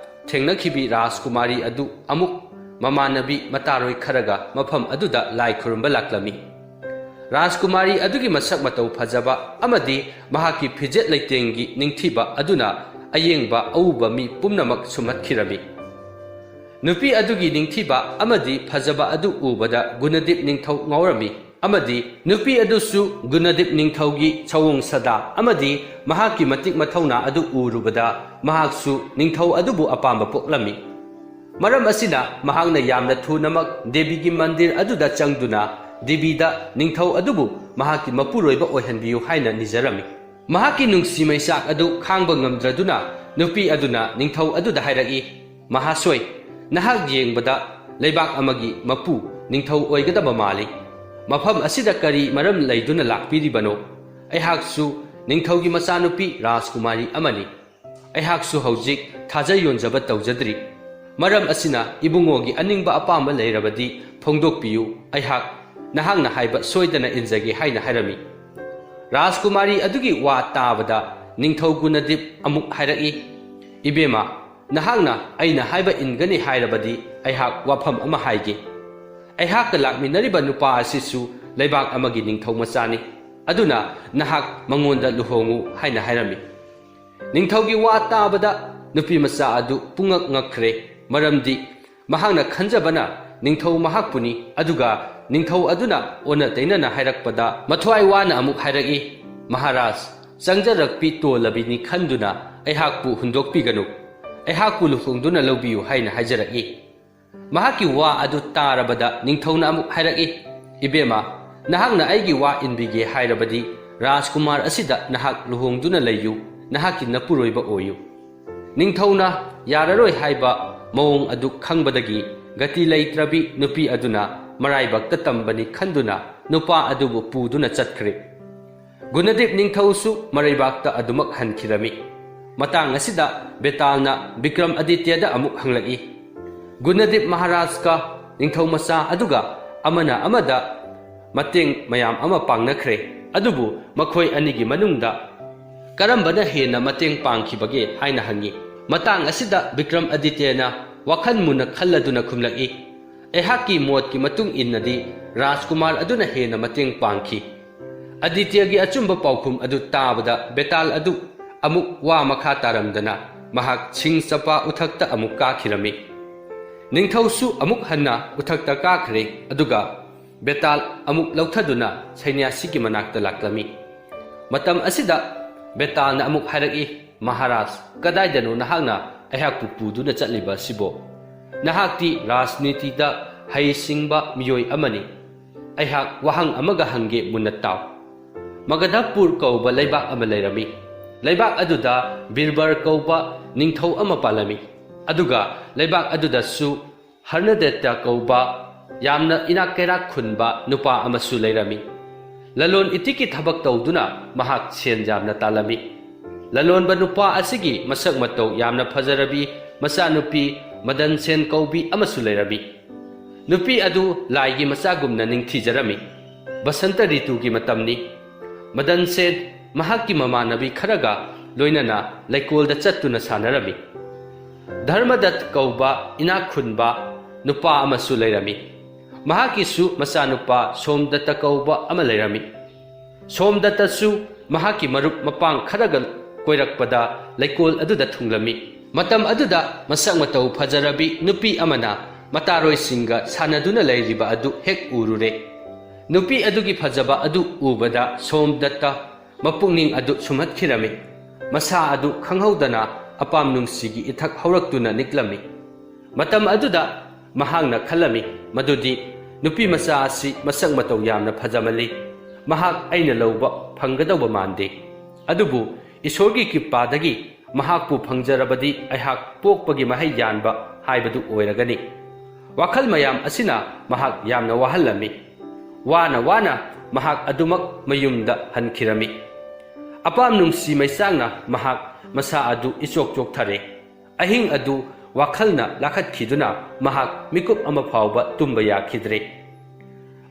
ꯊꯦꯡꯅꯈꯤꯕꯤ ꯔꯥꯖꯀꯨꯃꯥꯔꯤ ꯑꯗꯨ ꯑꯃꯨꯛ ꯃꯃꯥꯟꯅꯕꯤ ꯃꯇꯥꯔꯣꯏ ꯈꯔꯒ ꯃꯐꯝ ꯑꯗꯨꯗ ꯂꯥꯏ ꯈꯨꯔꯨꯝꯕ ꯂꯥꯛꯂꯝꯃꯤ꯫ ꯔꯥꯖꯀꯨꯃꯥꯔꯤ ꯑꯗꯨꯒꯤ ꯃꯁꯛ ꯃꯇꯧ ꯐꯖꯕ ꯑꯃꯗꯤ ꯃꯍꯥꯛꯀꯤ ꯐꯤꯖꯦꯠ ꯂꯩꯇꯦꯡꯒꯤ ꯅꯤꯡꯊꯤꯕ ꯑꯗꯨꯅ ꯑꯌꯦꯡꯕ ꯑꯎꯕ ꯃꯤ ꯄꯨꯝꯅꯃꯛ ꯁꯨꯝꯍꯠꯈꯤꯔꯝꯃꯤ꯫ ꯅꯨꯄꯤ ꯑꯗꯨꯒꯤ ꯅꯤꯡꯊꯤꯕ ꯑꯃꯗꯤ ꯐꯖꯕ ꯑꯗꯨ ꯎꯕꯗ ꯒꯨꯅꯗꯤꯞ ꯅꯤꯡꯊꯧ ꯉꯥꯎꯔꯝꯃꯤ, ꯑꯃꯗꯤ ꯅꯨꯄꯤ ꯑꯗꯨꯁꯨ ꯒꯨꯅꯗꯤꯞ ꯅꯤꯡꯊꯧꯒꯤ ꯁꯑꯣꯡ ꯁꯥꯗꯥ ꯑꯃꯗꯤ ꯃꯍꯥꯛꯀꯤ ꯃꯇꯤꯛ ꯃꯊꯧꯅꯥ ꯑꯗꯨ ꯎꯔꯨꯕꯗ ꯃꯍꯥꯛꯁꯨ ꯅꯤꯡꯊꯧ ꯑꯗꯨꯕꯨ ꯑꯄꯥꯝꯕ ꯄꯣꯛꯂꯝꯃꯤ꯫ ꯃꯔꯝ ꯑꯁꯤꯅ ꯃꯍꯥꯛꯅ ꯌꯥꯝꯅ ꯊꯨꯅꯃꯛ ꯗꯦꯕꯤꯒꯤ ꯃꯟꯗꯤꯔ ꯑꯗꯨꯗ ꯆꯪꯗꯨꯅ ꯗꯦꯕꯤꯗ ꯅꯤꯡꯊꯧ ꯑꯗꯨꯕꯨ ꯃꯍꯥꯛꯀꯤ ꯃꯄꯨꯔꯣꯏꯕ ꯑꯣꯏꯍꯟꯕꯤꯌꯨ ꯍꯥꯏꯅ ꯅꯤꯖꯔꯝꯃꯤ꯫ ꯃꯍꯥꯛꯀꯤ ꯅꯨꯡꯁꯤ ꯃꯩꯆꯥꯛ ꯑꯗꯨ ꯈꯥꯡꯕ ꯉꯝꯗ꯭ꯔꯗꯨꯅ ꯅꯨꯄꯤ ꯑꯗꯨꯅ ꯅꯤꯡꯊꯧ ꯑꯗꯨꯗ ꯍꯥꯏꯔꯛꯏ, "ꯃꯍꯥꯁꯣꯏ, ꯅꯍꯥꯛ ꯌꯦꯡꯕꯗ ꯂꯩꯕꯥꯛ ꯑꯃꯒꯤ ꯃꯄꯨ ꯅꯤꯡꯊꯧ ꯑꯣꯏꯒꯗꯕ ꯃꯥꯜꯂꯤ꯫ ꯃꯐꯝ ꯑꯁꯤꯗ ꯀꯔꯤ ꯃꯔꯝ ꯂꯩꯗꯨꯅ ꯂꯥꯛꯄꯤꯔꯤꯕꯅꯣ? ꯑꯩꯍꯥꯛꯁꯨ ꯅꯤꯡꯊꯧꯒꯤ ꯃꯆꯥꯅꯨꯄꯤ ꯔꯥꯖꯀꯨꯃꯥꯔꯤ ꯑꯃꯅꯤ꯫ ꯑꯩꯍꯥꯛꯁꯨ ꯍꯧꯖꯤꯛ ꯊꯥꯖ ꯌꯣꯟꯖꯕ ꯇꯧꯖꯗ꯭ꯔꯤ꯫ ꯃꯔꯝ ꯑꯁꯤꯅ ꯏꯕꯨꯡꯉꯣꯒꯤ ꯑꯅꯤꯡꯕ ꯑꯄꯥꯝꯕ ꯂꯩꯔꯕꯗꯤ ꯐꯣꯡꯗꯣꯛꯄꯤꯌꯨ, ꯑꯩꯍꯥꯛ ꯅꯍꯥꯛꯅ ꯍꯥꯏꯕ ꯁꯣꯏꯗꯅ ꯏꯟꯖꯒꯦ" ꯍꯥꯏꯅ ꯍꯥꯏꯔꯝꯃꯤ꯫ ꯔꯥꯖꯀꯨꯃꯥꯔꯤ ꯑꯗꯨꯒꯤ ꯋꯥ ꯇꯥꯕꯗ ꯅꯤꯡꯊꯧ ꯒꯨꯅꯗꯤꯞ ꯑꯃꯨꯛ ꯍꯥꯏꯔꯛꯏ, "ꯏꯕꯦꯝꯃ, ꯅꯍꯥꯛꯅ ꯑꯩꯅ ꯍꯥꯏꯕ ꯏꯟꯒꯅꯤ ꯍꯥꯏꯔꯕꯗꯤ ꯑꯩꯍꯥꯛ ꯋꯥꯐꯝ ꯑꯃ ꯍꯥꯏꯒꯦ꯫ ꯑꯩꯍꯥꯛꯀ ꯂꯥꯛꯃꯤꯟꯅꯔꯤꯕ ꯅꯨꯄꯥ ꯑꯁꯤꯁꯨ ꯂꯩꯕꯥꯛ ꯑꯃꯒꯤ ꯅꯤꯡꯊꯧ ꯃꯆꯥꯅꯤ꯫ ꯑꯗꯨꯅ ꯅꯍꯥꯛ ꯃꯉꯣꯟꯗ ꯂꯨꯍꯣꯡꯉꯨ" ꯍꯥꯏꯅ ꯍꯥꯏꯔꯝꯃꯤ꯫ ꯅꯤꯡꯊꯧꯒꯤ ꯋꯥ ꯇꯥꯕꯗ ꯅꯨꯄꯤ ꯃꯆꯥ ꯑꯗꯨ ꯄꯨꯡꯉꯛ ꯉꯛꯈ꯭ꯔꯦ, ꯃꯔꯝꯗꯤ ꯃꯍꯥꯛꯅ ꯈꯟꯖꯕꯅ ꯅꯤꯡꯊꯧ ꯃꯍꯥꯛꯄꯨꯅꯤ꯫ ꯑꯗꯨꯒ ꯅꯤꯡꯊꯧ ꯑꯗꯨꯅ ꯑꯣꯟꯅ ꯇꯩꯅꯅ ꯍꯥꯏꯔꯛꯄꯗ ꯃꯊ꯭ꯋꯥꯏ ꯋꯥꯅ ꯑꯃꯨꯛ ꯍꯥꯏꯔꯛꯏ, "ꯃꯍꯥꯔꯥꯖ, ꯆꯪꯖꯔꯛꯄꯤ ꯇꯣꯜꯂꯕꯤꯅꯤ ꯈꯟꯗꯨꯅ ꯑꯩꯍꯥꯛꯄꯨ ꯍꯨꯟꯗꯣꯛꯄꯤꯒꯅꯨ, ꯑꯩꯍꯥꯛꯄꯨ ꯂꯨꯍꯣꯡꯗꯨꯅ ꯂꯧꯕꯤꯌꯨ" ꯍꯥꯏꯅ ꯍꯥꯏꯖꯔꯛꯏ꯫ ꯃꯍꯥꯛꯀꯤ ꯋꯥ ꯑꯗꯨ ꯇꯥꯔꯕꯗ ꯅꯤꯡꯊꯧꯅ ꯑꯃꯨꯛ ꯍꯥꯏꯔꯛꯏ, "ꯏꯕꯦꯝꯃ, ꯅꯍꯥꯛꯅ ꯑꯩꯒꯤ ꯋꯥ ꯏꯟꯕꯤꯒꯦ ꯍꯥꯏꯔꯕꯗꯤ ꯔꯥꯖꯀꯨꯃꯥꯔ ꯑꯁꯤꯗ ꯅꯍꯥꯛ ꯂꯨꯍꯣꯡꯗꯨꯅ ꯂꯩꯌꯨ, ꯅꯍꯥꯛꯀꯤ ꯅꯄꯨꯔꯣꯏꯕ ꯑꯣꯏꯌꯨ"꯫ ꯅꯤꯡꯊꯧꯅ ꯌꯥꯔꯔꯣꯏ ꯍꯥꯏꯕ ꯃꯑꯣꯡ ꯑꯗꯨ ꯈꯪꯕꯗꯒꯤ ꯒꯇꯤ ꯂꯩꯇ꯭ꯔꯕꯤ ꯅꯨꯄꯤ ꯑꯗꯨꯅ ꯃꯔꯥꯏꯕꯛꯇ ꯇꯝꯕꯅꯤ ꯈꯟꯗꯨꯅ ꯅꯨꯄꯥ ꯑꯗꯨꯕꯨ ꯄꯨꯗꯨꯅ ꯆꯠꯈ꯭ꯔꯦ꯫ ꯒꯨꯅꯗꯤꯞ ꯅꯤꯡꯊꯧꯁꯨ ꯃꯔꯩꯕꯥꯛꯇ ꯑꯗꯨꯃꯛ ꯍꯟꯈꯤꯔꯝꯃꯤ꯫ ꯃꯇꯥꯡ ꯑꯁꯤꯗ ꯕꯦꯇꯥꯜꯅ ꯕꯤꯀ꯭ꯔꯝ ꯑꯗꯤꯇ꯭ꯌꯗ ꯑꯃꯨꯛ ꯍꯪꯂꯛꯏ, "ꯒꯨꯅꯗꯤꯞ ꯃꯍꯥꯔꯥꯖꯀ ꯅꯤꯡꯊꯧ ꯃꯆꯥ ꯑꯗꯨꯒ ꯑꯃꯅ ꯑꯃꯗ ꯃꯇꯦꯡ ꯃꯌꯥꯝ ꯑꯃ ꯄꯥꯡꯅꯈ꯭ꯔꯦ, ꯑꯗꯨꯕꯨ ꯃꯈꯣꯏ ꯑꯅꯤꯒꯤ ꯃꯅꯨꯡꯗ ꯀꯔꯝꯕꯅ ꯍꯦꯟꯅ ꯃꯇꯦꯡ ꯄꯥꯡꯈꯤꯕꯒꯦ?" ꯍꯥꯏꯅ ꯍꯪꯉꯤ꯫ ꯃꯇꯥꯡ ꯑꯁꯤꯗ ꯕꯤꯀ꯭ꯔꯝ ꯑꯗꯤꯇ꯭ꯌꯅ ꯋꯥꯈꯜ ꯃꯨꯟꯅ ꯈꯜꯂꯗꯨꯅ ꯈꯨꯝꯂꯛꯏ, "ꯑꯩꯍꯥꯛꯀꯤ ꯃꯣꯠꯀꯤ ꯃꯇꯨꯡ ꯏꯟꯅꯗꯤ ꯔꯥꯖꯀꯨꯃꯥꯔ ꯑꯗꯨꯅ ꯍꯦꯟꯅ ꯃꯇꯦꯡ ꯄꯥꯡꯈꯤ"꯫ ꯑꯗꯤꯇ꯭ꯌꯒꯤ ꯑꯆꯨꯝꯕ ꯄꯥꯎꯈꯨꯝ ꯑꯗꯨ ꯇꯥꯕꯗ ꯕꯦꯇꯥꯜ ꯑꯗꯨ ꯑꯃꯨꯛ ꯋꯥ ꯃꯈꯥ ꯇꯥꯔꯝꯗꯅ ꯃꯍꯥꯛ ꯁꯤꯡ ꯆꯄꯥ ꯎꯊꯛꯇ ꯑꯃꯨꯛ ꯀꯥꯈꯤꯔꯝꯃꯤ꯫ ꯅꯤꯡꯊꯧꯁꯨ ꯑꯃꯨꯛ ꯍꯟꯅ ꯎꯊꯛꯇ ꯀꯥꯈ꯭ꯔꯦ, ꯑꯗꯨꯒ ꯕꯦꯇꯥꯜ ꯑꯃꯨꯛ ꯂꯧꯊꯗꯨꯅ ꯁꯩꯅ꯭ꯌꯥꯁꯤꯒꯤ ꯃꯅꯥꯛꯇ ꯂꯥꯛꯂꯝꯃꯤ꯫ ꯃꯇꯝ ꯑꯁꯤꯗ ꯕꯦꯇꯥꯜꯅ ꯑꯃꯨꯛ ꯍꯥꯏꯔꯛꯏ, "ꯃꯍꯥꯔꯥꯖ, ꯀꯗꯥꯏꯗꯅꯣ ꯅꯍꯥꯛꯅ ꯑꯩꯍꯥꯛꯄꯨ ꯄꯨꯗꯨꯅ ꯆꯠꯂꯤꯕ ꯑꯁꯤꯕꯣ? ꯅꯍꯥꯛꯇꯤ ꯔꯥꯖꯅꯤꯇꯤꯗ ꯍꯩꯁꯤꯡꯕ ꯃꯤꯑꯣꯏ ꯑꯃꯅꯤ꯫ ꯑꯩꯍꯥꯛ ꯋꯥꯍꯪ ꯑꯃꯒ ꯍꯪꯒꯦ, ꯃꯨꯟꯅ ꯇꯥꯎ꯫ ꯃꯒꯙꯄꯨꯔ ꯀꯧꯕ ꯂꯩꯕꯥꯛ ꯑꯃ ꯂꯩꯔꯝꯃꯤ꯫ ꯂꯩꯕꯥꯛ ꯑꯗꯨꯗ ꯕꯤꯔꯕꯔ ꯀꯧꯕ ꯅꯤꯡꯊꯧ ꯑꯃ ꯄꯥꯜꯂꯝꯃꯤ꯫ ꯑꯗꯨꯒ ꯂꯩꯕꯥꯛ ꯑꯗꯨꯗꯁꯨ ꯍꯔꯅꯗꯦꯇ ꯀꯧꯕ ꯌꯥꯝꯅ ꯏꯅꯥꯛ ꯀꯩꯔꯥꯛ ꯈꯨꯟꯕ ꯅꯨꯄꯥ ꯑꯃꯁꯨ ꯂꯩꯔꯝꯃꯤ꯫ ꯂꯂꯣꯟ ꯏꯇꯤꯛꯀꯤ ꯊꯕꯛ ꯇꯧꯗꯨꯅ ꯃꯍꯥꯛ ꯁꯦꯟ ꯌꯥꯝꯅ ꯇꯥꯜꯂꯝꯃꯤ꯫ ꯂꯂꯣꯟꯕ ꯅꯨꯄꯥ ꯑꯁꯤꯒꯤ ꯃꯁꯛ ꯃꯇꯧ ꯌꯥꯝꯅ ꯐꯖꯔꯕꯤ ꯃꯆꯥꯅꯨꯄꯤ ꯃꯗꯟꯁꯦꯟ ꯀꯧꯕꯤ ꯑꯃꯁꯨ ꯂꯩꯔꯝꯃꯤ꯫ ꯅꯨꯄꯤ ꯑꯗꯨ ꯂꯥꯏꯒꯤ ꯃꯆꯥꯒꯨꯝꯅ ꯅꯤꯡꯊꯤꯖꯔꯝꯃꯤ꯫ ꯕꯁꯟꯇ ꯔꯤꯇꯨꯒꯤ ꯃꯇꯝꯅꯤ꯫ ꯃꯗꯟꯁꯦꯠ ꯃꯍꯥꯛꯀꯤ ꯃꯃꯥꯟꯅꯕꯤ ꯈꯔꯒ ꯂꯣꯏꯅꯅ ꯂꯩꯀꯣꯜꯗ ꯆꯠꯇꯨꯅ ꯁꯥꯟꯅꯔꯝꯃꯤ꯫ ꯙꯔꯃꯗꯠ ꯀꯧꯕ ꯏꯅꯥꯛ ꯈꯨꯟꯕ ꯅꯨꯄꯥ ꯑꯃꯁꯨ ꯂꯩꯔꯝꯃꯤ꯫ ꯃꯍꯥꯛꯀꯤꯁꯨ ꯃꯆꯥꯅꯨꯄꯥ ꯁꯣꯝꯗꯠꯇ ꯀꯧꯕ ꯑꯃ ꯂꯩꯔꯝꯃꯤ꯫ ꯁꯣꯝꯗꯠꯇꯁꯨ ꯃꯍꯥꯛꯀꯤ ꯃꯔꯨꯞ ꯃꯄꯥꯡ ꯈꯔꯒ ꯀꯣꯏꯔꯛꯄꯗ ꯂꯩꯀꯣꯜ ꯑꯗꯨꯗ ꯊꯨꯡꯂꯝꯃꯤ꯫ ꯃꯇꯝ ꯑꯗꯨꯗ ꯃꯁꯛ ꯃꯇꯧ ꯐꯖꯔꯕꯤ ꯅꯨꯄꯤ ꯑꯃꯅ ꯃꯇꯥꯔꯣꯏꯁꯤꯡꯒ ꯁꯥꯟꯅꯗꯨꯅ ꯂꯩꯔꯤꯕ ꯑꯗꯨ ꯍꯦꯛ ꯎꯔꯨꯔꯦ꯫ ꯅꯨꯄꯤ ꯑꯗꯨꯒꯤ ꯐꯖꯕ ꯑꯗꯨ ꯎꯕꯗ ꯁꯣꯝꯗꯠꯇ ꯃꯄꯨꯛꯅꯤꯡ ꯑꯗꯨ ꯁꯨꯝꯍꯠꯈꯤꯔꯝꯃꯤ꯫ ꯃꯁꯥ ꯑꯗꯨ ꯈꯪꯍꯧꯗꯅ ꯑꯄꯥꯝ ꯅꯨꯡꯁꯤꯒꯤ ꯏꯊꯛ ꯍꯧꯔꯛꯇꯨꯅ ꯅꯤꯛꯂꯝꯃꯤ꯫ ꯃꯇꯝ ꯑꯗꯨꯗ ꯃꯍꯥꯛꯅ ꯈꯜꯂꯝꯃꯤ ꯃꯗꯨꯗꯤ, "ꯅꯨꯄꯤ ꯃꯆꯥ ꯑꯁꯤ ꯃꯁꯛ ꯃꯇꯧ ꯌꯥꯝꯅ ꯐꯖꯃꯜꯂꯤ꯫ ꯃꯍꯥꯛ ꯑꯩꯅ ꯂꯧꯕ ꯐꯪꯒꯗꯧꯕ ꯃꯥꯟꯗꯦ꯫ ꯑꯗꯨꯕꯨ ꯏꯁꯣꯔꯒꯤ ꯀ꯭ꯔꯤꯄꯥꯗꯒꯤ ꯃꯍꯥꯛꯄꯨ ꯐꯪꯖꯔꯕꯗꯤ ꯑꯩꯍꯥꯛ ꯄꯣꯛꯄꯒꯤ ꯃꯍꯩ ꯌꯥꯟꯕ ꯍꯥꯏꯕꯗꯨ ꯑꯣꯏꯔꯒꯅꯤ"꯫ ꯋꯥꯈꯜ ꯃꯌꯥꯝ ꯑꯁꯤꯅ ꯃꯍꯥꯛ ꯌꯥꯝꯅ ꯋꯥꯍꯜꯂꯝꯃꯤ꯫ ꯋꯥꯅ ꯋꯥꯅ ꯃꯍꯥꯛ ꯑꯗꯨꯃꯛ ꯃꯌꯨꯝꯗ ꯍꯟꯈꯤꯔꯝꯃꯤ꯫ ꯑꯄꯥꯝ ꯅꯨꯡꯁꯤ ꯃꯩꯆꯥꯛꯅ ꯃꯍꯥꯛ ꯃꯁꯥ ꯑꯗꯨ ꯏꯆꯣꯛ ꯆꯣꯛꯊꯔꯦ꯫ ꯑꯍꯤꯡ ꯑꯗꯨ ꯋꯥꯈꯜꯅ ꯂꯥꯈꯠꯈꯤꯗꯨꯅ ꯃꯍꯥꯛ ꯃꯤꯀꯨꯞ ꯑꯃ ꯐꯥꯎꯕ ꯇꯨꯝꯕ ꯌꯥꯈꯤꯗ꯭ꯔꯦ꯫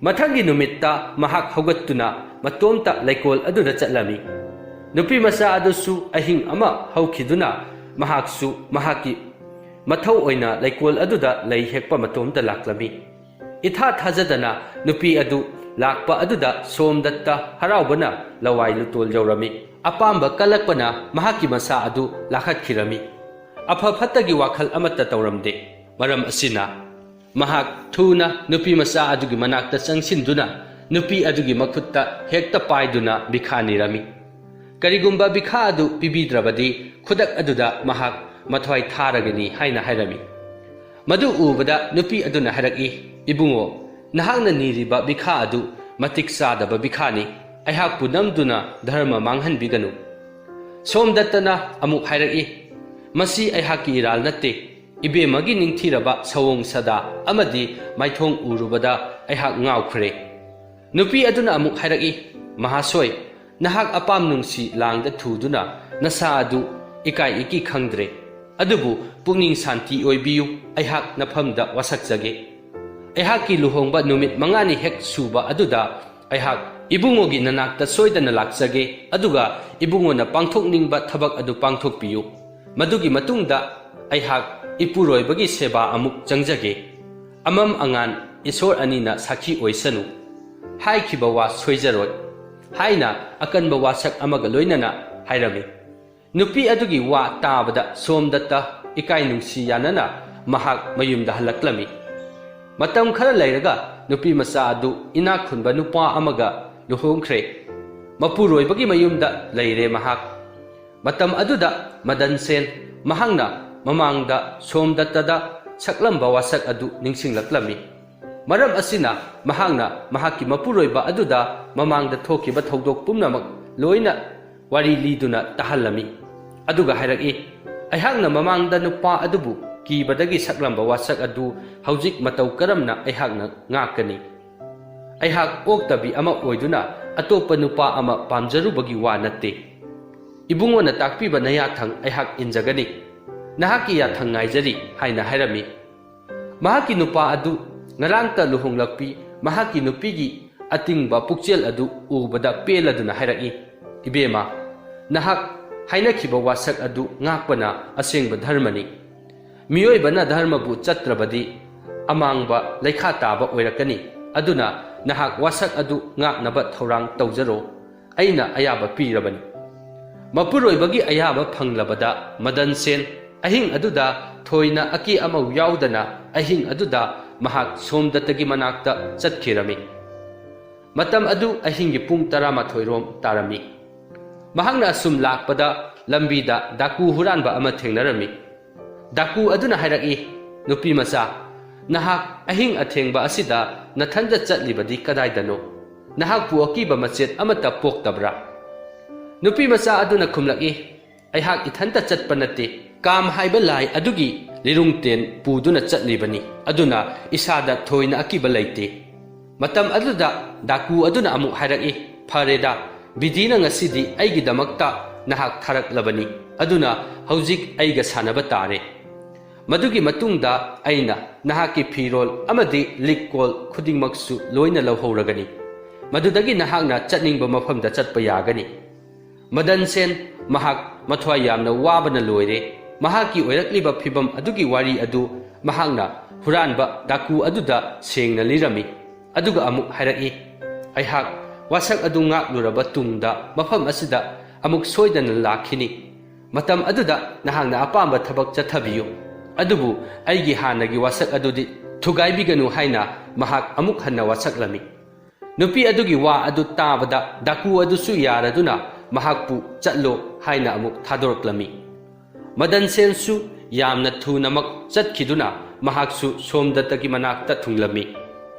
ꯃꯊꯪꯒꯤ ꯅꯨꯃꯤꯠꯇ ꯃꯍꯥꯛ ꯍꯧꯒꯠꯇꯨꯅ ꯃꯇꯣꯝꯇ ꯂꯩꯀꯣꯜ ꯑꯗꯨꯗ ꯆꯠꯂꯝꯃꯤ꯫ ꯅꯨꯄꯤ ꯃꯆꯥ ꯑꯗꯨꯁꯨ ꯑꯍꯤꯡ ꯑꯃ ꯍꯧꯈꯤꯗꯨꯅ ꯃꯍꯥꯛꯁꯨ ꯃꯍꯥꯛꯀꯤ ꯃꯊꯧ ꯑꯣꯏꯅ ꯂꯩꯀꯣꯜ ꯑꯗꯨꯗ ꯂꯩ ꯍꯦꯛꯄ ꯃꯇꯣꯝꯇ ꯂꯥꯛꯂꯝꯃꯤ꯫ ꯏꯊꯥ ꯊꯥꯖꯗꯅ ꯅꯨꯄꯤ ꯑꯗꯨ ꯂꯥꯛꯄ ꯑꯗꯨꯗ ꯁꯣꯝꯗꯠꯇ ꯍꯔꯥꯎꯕꯅ ꯂꯋꯥꯏ ꯂꯨꯇꯣꯜ ꯌꯧꯔꯝꯃꯤ꯫ ꯑꯄꯥꯝꯕ ꯀꯜꯂꯛꯄꯅ ꯃꯍꯥꯛꯀꯤ ꯃꯁꯥ ꯑꯗꯨ ꯂꯥꯈꯠꯈꯤꯔꯝꯃꯤ꯫ ꯑꯐ ꯐꯠꯇꯒꯤ ꯋꯥꯈꯜ ꯑꯃꯠꯇ ꯇꯧꯔꯝꯗꯦ꯫ ꯃꯔꯝ ꯑꯁꯤꯅ ꯃꯍꯥꯛ ꯊꯨꯅ ꯅꯨꯄꯤ ꯃꯆꯥ ꯑꯗꯨꯒꯤ ꯃꯅꯥꯛꯇ ꯆꯪꯁꯤꯟꯗꯨꯅ ꯅꯨꯄꯤ ꯑꯗꯨꯒꯤ ꯃꯈꯨꯠꯇ ꯍꯦꯛꯇ ꯄꯥꯏꯗꯨꯅ ꯚꯤꯈꯥ ꯅꯤꯔꯝꯃꯤ꯫ ꯀꯔꯤꯒꯨꯝꯕ ꯚꯤꯈꯥ ꯑꯗꯨ ꯄꯤꯕꯤꯗ꯭ꯔꯕꯗꯤ ꯈꯨꯗꯛ ꯑꯗꯨꯗ ꯃꯍꯥꯛ ꯃꯊ꯭ꯋꯥꯏ ꯊꯥꯔꯒꯅꯤ ꯍꯥꯏꯅ ꯍꯥꯏꯔꯝꯃꯤ꯫ ꯃꯗꯨ ꯎꯕꯗ ꯅꯨꯄꯤ ꯑꯗꯨꯅ ꯍꯥꯏꯔꯛꯏ, "ꯏꯕꯨꯡꯉꯣ, ꯅꯍꯥꯛꯅ ꯅꯤꯔꯤꯕ ꯚꯤꯈꯥ ꯑꯗꯨ ꯃꯇꯤꯛ ꯆꯥꯗꯕ ꯚꯤꯈꯥꯅꯤ꯫ ꯑꯩꯍꯥꯛꯄꯨ ꯅꯝꯗꯨꯅ ꯙꯔꯃ ꯃꯥꯡꯍꯟꯕꯤꯒꯅꯨ"꯫ ꯁꯣꯝꯗꯠꯇꯅ ꯑꯃꯨꯛ ꯍꯥꯏꯔꯛꯏ, "ꯃꯁꯤ ꯑꯩꯍꯥꯛꯀꯤ ꯏꯔꯥꯜ ꯅꯠꯇꯦ꯫ ꯏꯕꯦꯝꯃꯒꯤ ꯅꯤꯡꯊꯤꯔꯕ ꯁꯑꯣꯡ ꯁꯥꯗꯥ ꯑꯃꯗꯤ ꯃꯥꯏꯊꯣꯡ ꯎꯔꯨꯕꯗ ꯑꯩꯍꯥꯛ ꯉꯥꯎꯈ꯭ꯔꯦ"꯫ ꯅꯨꯄꯤ ꯑꯗꯨꯅ ꯑꯃꯨꯛ ꯍꯥꯏꯔꯛꯏ, "ꯃꯍꯥꯁꯣꯏ, ꯅꯍꯥꯛ ꯑꯄꯥꯝ ꯅꯨꯡꯁꯤ ꯂꯥꯡꯗ ꯊꯨꯗꯨꯅ ꯅꯁꯥ ꯑꯗꯨ ꯏꯀꯥꯏ ꯏꯀꯤ ꯈꯪꯗ꯭ꯔꯦ꯫ ꯑꯗꯨꯕꯨ ꯄꯨꯛꯅꯤꯡ ꯁꯥꯟꯇꯤ ꯑꯣꯏꯕꯤꯌꯨ, ꯑꯩꯍꯥꯛ ꯅꯐꯝꯗ ꯋꯥꯁꯛꯆꯒꯦ꯫ ꯑꯩꯍꯥꯛꯀꯤ ꯂꯨꯍꯣꯡꯕ ꯅꯨꯃꯤꯠ ꯃꯉꯥꯅꯤ ꯍꯦꯛ ꯁꯨꯕ ꯑꯗꯨꯗ ꯑꯩꯍꯥꯛ "ꯏꯕꯨꯡꯉꯣꯒꯤ ꯅꯅꯥꯛꯇ ꯁꯣꯏꯗꯅ ꯂꯥꯛꯆꯒꯦ, ꯑꯗꯨꯒ ꯏꯕꯨꯡꯉꯣꯅ ꯄꯥꯡꯊꯣꯛꯅꯤꯡꯕ ꯊꯕꯛ ꯑꯗꯨ ꯄꯥꯡꯊꯣꯛꯄꯤꯌꯨ꯫ ꯃꯗꯨꯒꯤ ꯃꯇꯨꯡꯗ ꯑꯩꯍꯥꯛ ꯏꯄꯨꯔꯣꯏꯕꯒꯤ ꯁꯦꯕꯥ ꯑꯃꯨꯛ ꯆꯪꯖꯒꯦ꯫ ꯑꯃꯝ ꯑꯉꯥꯟ ꯏꯁꯣꯔ ꯑꯅꯤꯅ ꯁꯥꯈꯤ ꯑꯣꯏꯁꯅꯨ꯫ ꯍꯥꯏꯈꯤꯕ ꯋꯥ ꯁꯣꯏꯖꯔꯣꯏ" ꯍꯥꯏꯅ ꯑꯀꯟꯕ ꯋꯥꯁꯛ ꯑꯃꯒ ꯂꯣꯏꯅꯅ ꯍꯥꯏꯔꯝꯃꯤ꯫ ꯅꯨꯄꯤ ꯑꯗꯨꯒꯤ ꯋꯥ ꯇꯥꯕꯗ ꯁꯣꯝꯗꯠꯇ ꯏꯀꯥꯏ ꯅꯨꯡꯁꯤ ꯌꯥꯅꯅ ꯃꯍꯥꯛ ꯃꯌꯨꯝꯗ ꯍꯜꯂꯛꯂꯝꯃꯤ꯫ ꯃꯇꯝ ꯈꯔ ꯂꯩꯔꯒ ꯅꯨꯄꯤ ꯃꯆꯥ ꯑꯗꯨ ꯏꯅꯥꯛ ꯈꯨꯟꯕ ꯅꯨꯄꯥ ꯑꯃꯒ ꯂꯨꯍꯣꯡꯈ꯭ꯔꯦ꯫ ꯃꯄꯨꯔꯣꯏꯕꯒꯤ ꯃꯌꯨꯝꯗ ꯂꯩꯔꯦ ꯃꯍꯥꯛ꯫ ꯃꯇꯝ ꯑꯗꯨꯗ ꯃꯗꯟ ꯁꯦꯟ ꯃꯍꯥꯛꯅ ꯃꯃꯥꯡꯗ ꯁꯣꯝꯗꯠꯇꯗ ꯁꯛꯂꯝꯕ ꯋꯥꯁꯛ ꯑꯗꯨ ꯅꯤꯡꯁꯤꯡꯂꯛꯂꯝꯃꯤ꯫ ꯃꯔꯝ ꯑꯁꯤꯅ ꯃꯍꯥꯛꯅ ꯃꯍꯥꯛꯀꯤ ꯃꯄꯨꯔꯣꯏꯕ ꯑꯗꯨꯗ ꯃꯃꯥꯡꯗ ꯊꯣꯛꯈꯤꯕ ꯊꯧꯗꯣꯛ ꯄꯨꯝꯅꯃꯛ ꯂꯣꯏꯅ ꯋꯥꯔꯤ ꯂꯤꯗꯨꯅ ꯇꯥꯍꯜꯂꯝꯃꯤ꯫ ꯑꯗꯨꯒ ꯍꯥꯏꯔꯛꯏ, "ꯑꯩꯍꯥꯛꯅ ꯃꯃꯥꯡꯗ ꯅꯨꯄꯥ ꯑꯗꯨꯕꯨ ꯀꯤꯕꯗꯒꯤ ꯁꯛꯂꯝꯕ ꯋꯥꯁꯛ ꯑꯗꯨ ꯍꯧꯖꯤꯛ ꯃꯇꯧ ꯀꯔꯝꯅ ꯑꯩꯍꯥꯛꯅ ꯉꯥꯛꯀꯅꯤ? ꯑꯩꯍꯥꯛ ꯑꯣꯛꯇꯕꯤ ꯑꯃ ꯑꯣꯏꯗꯨꯅ ꯑꯇꯣꯞꯄ ꯅꯨꯄꯥ ꯑꯃ ꯄꯥꯝꯖꯔꯨꯕꯒꯤ ꯋꯥ ꯅꯠꯇꯦ꯫ ꯏꯕꯨꯡꯉꯣꯅ ꯇꯥꯛꯄꯤꯕ ꯅꯌꯥꯊꯪ ꯑꯩꯍꯥꯛ ꯏꯟꯖꯒꯅꯤ꯫ ꯅꯍꯥꯛꯀꯤ ꯌꯥꯊꯪ ꯉꯥꯏꯖꯔꯤ" ꯍꯥꯏꯅ ꯍꯥꯏꯔꯝꯃꯤ꯫ ꯃꯍꯥꯛꯀꯤ ꯅꯨꯄꯥ ꯑꯗꯨ ꯉꯔꯥꯡꯇ ꯂꯨꯍꯣꯡꯂꯛꯄꯤ ꯃꯍꯥꯛꯀꯤ ꯅꯨꯄꯤꯒꯤ ꯑꯇꯤꯡꯕ ꯄꯨꯛꯆꯦꯜ ꯑꯗꯨ ꯎꯕꯗ ꯄꯦꯜꯂꯗꯨꯅ ꯍꯥꯏꯔꯛꯏ, "ꯏꯕꯦꯝꯃ, ꯅꯍꯥꯛ ꯍꯥꯏꯅꯈꯤꯕ ꯋꯥꯁꯛ ꯑꯗꯨ ꯉꯥꯛꯄꯅ ꯑꯁꯦꯡꯕ ꯙꯔꯃꯅꯤ꯫ ꯃꯤꯑꯣꯏꯕꯅ ꯙꯔꯃꯕꯨ ꯆꯠꯇ꯭ꯔꯕꯗꯤ ꯑꯃꯥꯡꯕ ꯂꯩꯈꯥ ꯇꯥꯕ ꯑꯣꯏꯔꯛꯀꯅꯤ꯫ ꯑꯗꯨꯅ ꯅꯍꯥꯛ ꯋꯥꯁꯛ ꯑꯗꯨ ꯉꯥꯛꯅꯕ ꯊꯧꯔꯥꯡ ꯇꯧꯖꯔꯣ꯫ ꯑꯩꯅ ꯑꯌꯥꯕ ꯄꯤꯔꯕꯅꯤ"꯫ ꯃꯄꯨꯔꯣꯏꯕꯒꯤ ꯑꯌꯥꯕ ꯐꯪꯂꯕꯗ ꯃꯗꯟ ꯁꯦꯟ ꯑꯍꯤꯡ ꯑꯗꯨꯗ ꯊꯣꯏꯅ ꯑꯀꯤ ꯑꯃꯧ ꯌꯥꯎꯗꯅ ꯑꯍꯤꯡ ꯑꯗꯨꯗ ꯃꯍꯥꯛ ꯁꯣꯝꯗꯠꯇꯒꯤ ꯃꯅꯥꯛꯇ ꯆꯠꯈꯤꯔꯝꯃꯤ꯫ ꯃꯇꯝ ꯑꯗꯨ ꯑꯍꯤꯡꯒꯤ ꯄꯨꯡ ꯇꯔꯥꯃꯥꯊꯣꯏ ꯔꯣꯝ ꯇꯥꯔꯝꯃꯤ꯫ ꯃꯍꯥꯛꯅ ꯑꯁꯨꯝ ꯂꯥꯛꯄꯗ ꯂꯝꯕꯤꯗ ꯗꯥꯀꯨ ꯍꯨꯔꯥꯟꯕ ꯑꯃ ꯊꯦꯡꯅꯔꯝꯃꯤ꯫ ꯗꯥꯀꯨ ꯑꯗꯨꯅ ꯍꯥꯏꯔꯛꯏ, "ꯅꯨꯄꯤ ꯃꯆꯥ, ꯅꯍꯥꯛ ꯑꯍꯤꯡ ꯑꯊꯦꯡꯕ ꯑꯁꯤꯗ ꯅꯊꯟꯗ ꯆꯠꯂꯤꯕꯗꯤ ꯀꯗꯥꯏꯗꯅꯣ? ꯅꯍꯥꯛꯄꯨ ꯑꯀꯤꯕ ꯃꯆꯦꯠ ꯑꯃꯠꯇ ꯄꯣꯛꯇꯕ꯭ꯔꯥ?" ꯅꯨꯄꯤ ꯃꯆꯥ ꯑꯗꯨꯅ ꯈꯨꯝꯂꯛꯏ, "ꯑꯩꯍꯥꯛ ꯏꯊꯟꯇ ꯆꯠꯄ ꯅꯠꯇꯦ꯫ ꯀꯥꯝ ꯍꯥꯏꯕ ꯂꯥꯏ ꯑꯗꯨꯒꯤ ꯂꯤꯔꯨꯡꯇꯦꯟ ꯄꯨꯗꯨꯅ ꯆꯠꯂꯤꯕꯅꯤ꯫ ꯑꯗꯨꯅ ꯏꯁꯥꯗ ꯊꯣꯏꯅ ꯑꯀꯤꯕ ꯂꯩꯇꯦ"꯫ ꯃꯇꯝ ꯑꯗꯨꯗ ꯗꯥꯀꯨ ꯑꯗꯨꯅ ꯑꯃꯨꯛ ꯍꯥꯏꯔꯛꯏ, "ꯐꯔꯦꯗ, ꯕꯤꯙꯤꯅ ꯉꯁꯤꯗꯤ ꯑꯩꯒꯤꯗꯃꯛꯇ ꯅꯍꯥꯛ ꯊꯥꯔꯛꯂꯕꯅꯤ꯫ ꯑꯗꯨꯅ ꯍꯧꯖꯤꯛ ꯑꯩꯒ ꯁꯥꯟꯅꯕ ꯇꯥꯔꯦ꯫ ꯃꯗꯨꯒꯤ ꯃꯇꯨꯡꯗ ꯑꯩꯅ ꯅꯍꯥꯛꯀꯤ ꯐꯤꯔꯣꯜ ꯑꯃꯗꯤ ꯂꯤꯛ ꯀꯣꯜ ꯈꯨꯗꯤꯡꯃꯛꯁꯨ ꯂꯣꯏꯅ ꯂꯧꯍꯧꯔꯒꯅꯤ꯫ ꯃꯗꯨꯗꯒꯤ ꯅꯍꯥꯛꯅ ꯆꯠꯅꯤꯡꯕ ꯃꯐꯝꯗ ꯆꯠꯄ ꯌꯥꯒꯅꯤ꯫ ꯃꯗꯟ ꯁꯦꯟ, ꯃꯍꯥꯛ ꯃꯊ꯭ꯋꯥꯏ ꯌꯥꯝꯅ ꯋꯥꯕꯅ ꯂꯣꯏꯔꯦ꯫ ꯃꯍꯥꯛꯀꯤ ꯑꯣꯏꯔꯛꯂꯤꯕ ꯐꯤꯚꯝ ꯑꯗꯨꯒꯤ ꯋꯥꯔꯤ ꯑꯗꯨ ꯃꯍꯥꯛꯅ ꯍꯨꯔꯥꯟꯕ ꯗꯥꯀꯨ ꯑꯗꯨꯗ ꯁꯦꯡꯅ ꯂꯤꯔꯝꯃꯤ꯫ ꯑꯗꯨꯒ ꯑꯃꯨꯛ ꯍꯥꯏꯔꯛꯏ, "ꯑꯩꯍꯥꯛ ꯋꯥꯁꯛ ꯑꯗꯨ ꯉꯥꯛꯂꯨꯔꯕ ꯇꯨꯡꯗ ꯃꯐꯝ ꯑꯁꯤꯗ ꯑꯃꯨꯛ ꯁꯣꯏꯗꯅ ꯂꯥꯛꯈꯤꯅꯤ꯫ ꯃꯇꯝ ꯑꯗꯨꯗ ꯅꯍꯥꯛꯅ ꯑꯄꯥꯝꯕ ꯊꯕꯛ ꯆꯠꯊꯕꯤꯌꯨ꯫ ꯑꯗꯨꯕꯨ ꯑꯩꯒꯤ ꯍꯥꯟꯅꯒꯤ ꯋꯥꯁꯛ ꯑꯗꯨꯗꯤ ꯊꯨꯒꯥꯏꯕꯤꯒꯅꯨ" ꯍꯥꯏꯅ ꯃꯍꯥꯛ ꯑꯃꯨꯛ ꯍꯟꯅ ꯋꯥꯁꯛꯂꯝꯃꯤ꯫ ꯅꯨꯄꯤ ꯑꯗꯨꯒꯤ ꯋꯥ ꯑꯗꯨ ꯇꯥꯕꯗ ꯗꯥꯀꯨ ꯑꯗꯨꯁꯨ ꯌꯥꯔꯗꯨꯅ ꯃꯍꯥꯛꯄꯨ "ꯆꯠꯂꯣ" ꯍꯥꯏꯅ ꯑꯃꯨꯛ ꯊꯥꯗꯣꯔꯛꯂꯝꯃꯤ꯫ ꯃꯗꯟ ꯁꯦꯟꯁꯨ ꯌꯥꯝꯅ ꯊꯨꯅꯃꯛ ꯆꯠꯈꯤꯗꯨꯅ ꯃꯍꯥꯛꯁꯨ ꯁꯣꯝꯗꯇꯒꯤ ꯃꯅꯥꯛꯇ ꯊꯨꯡꯂꯝꯃꯤ꯫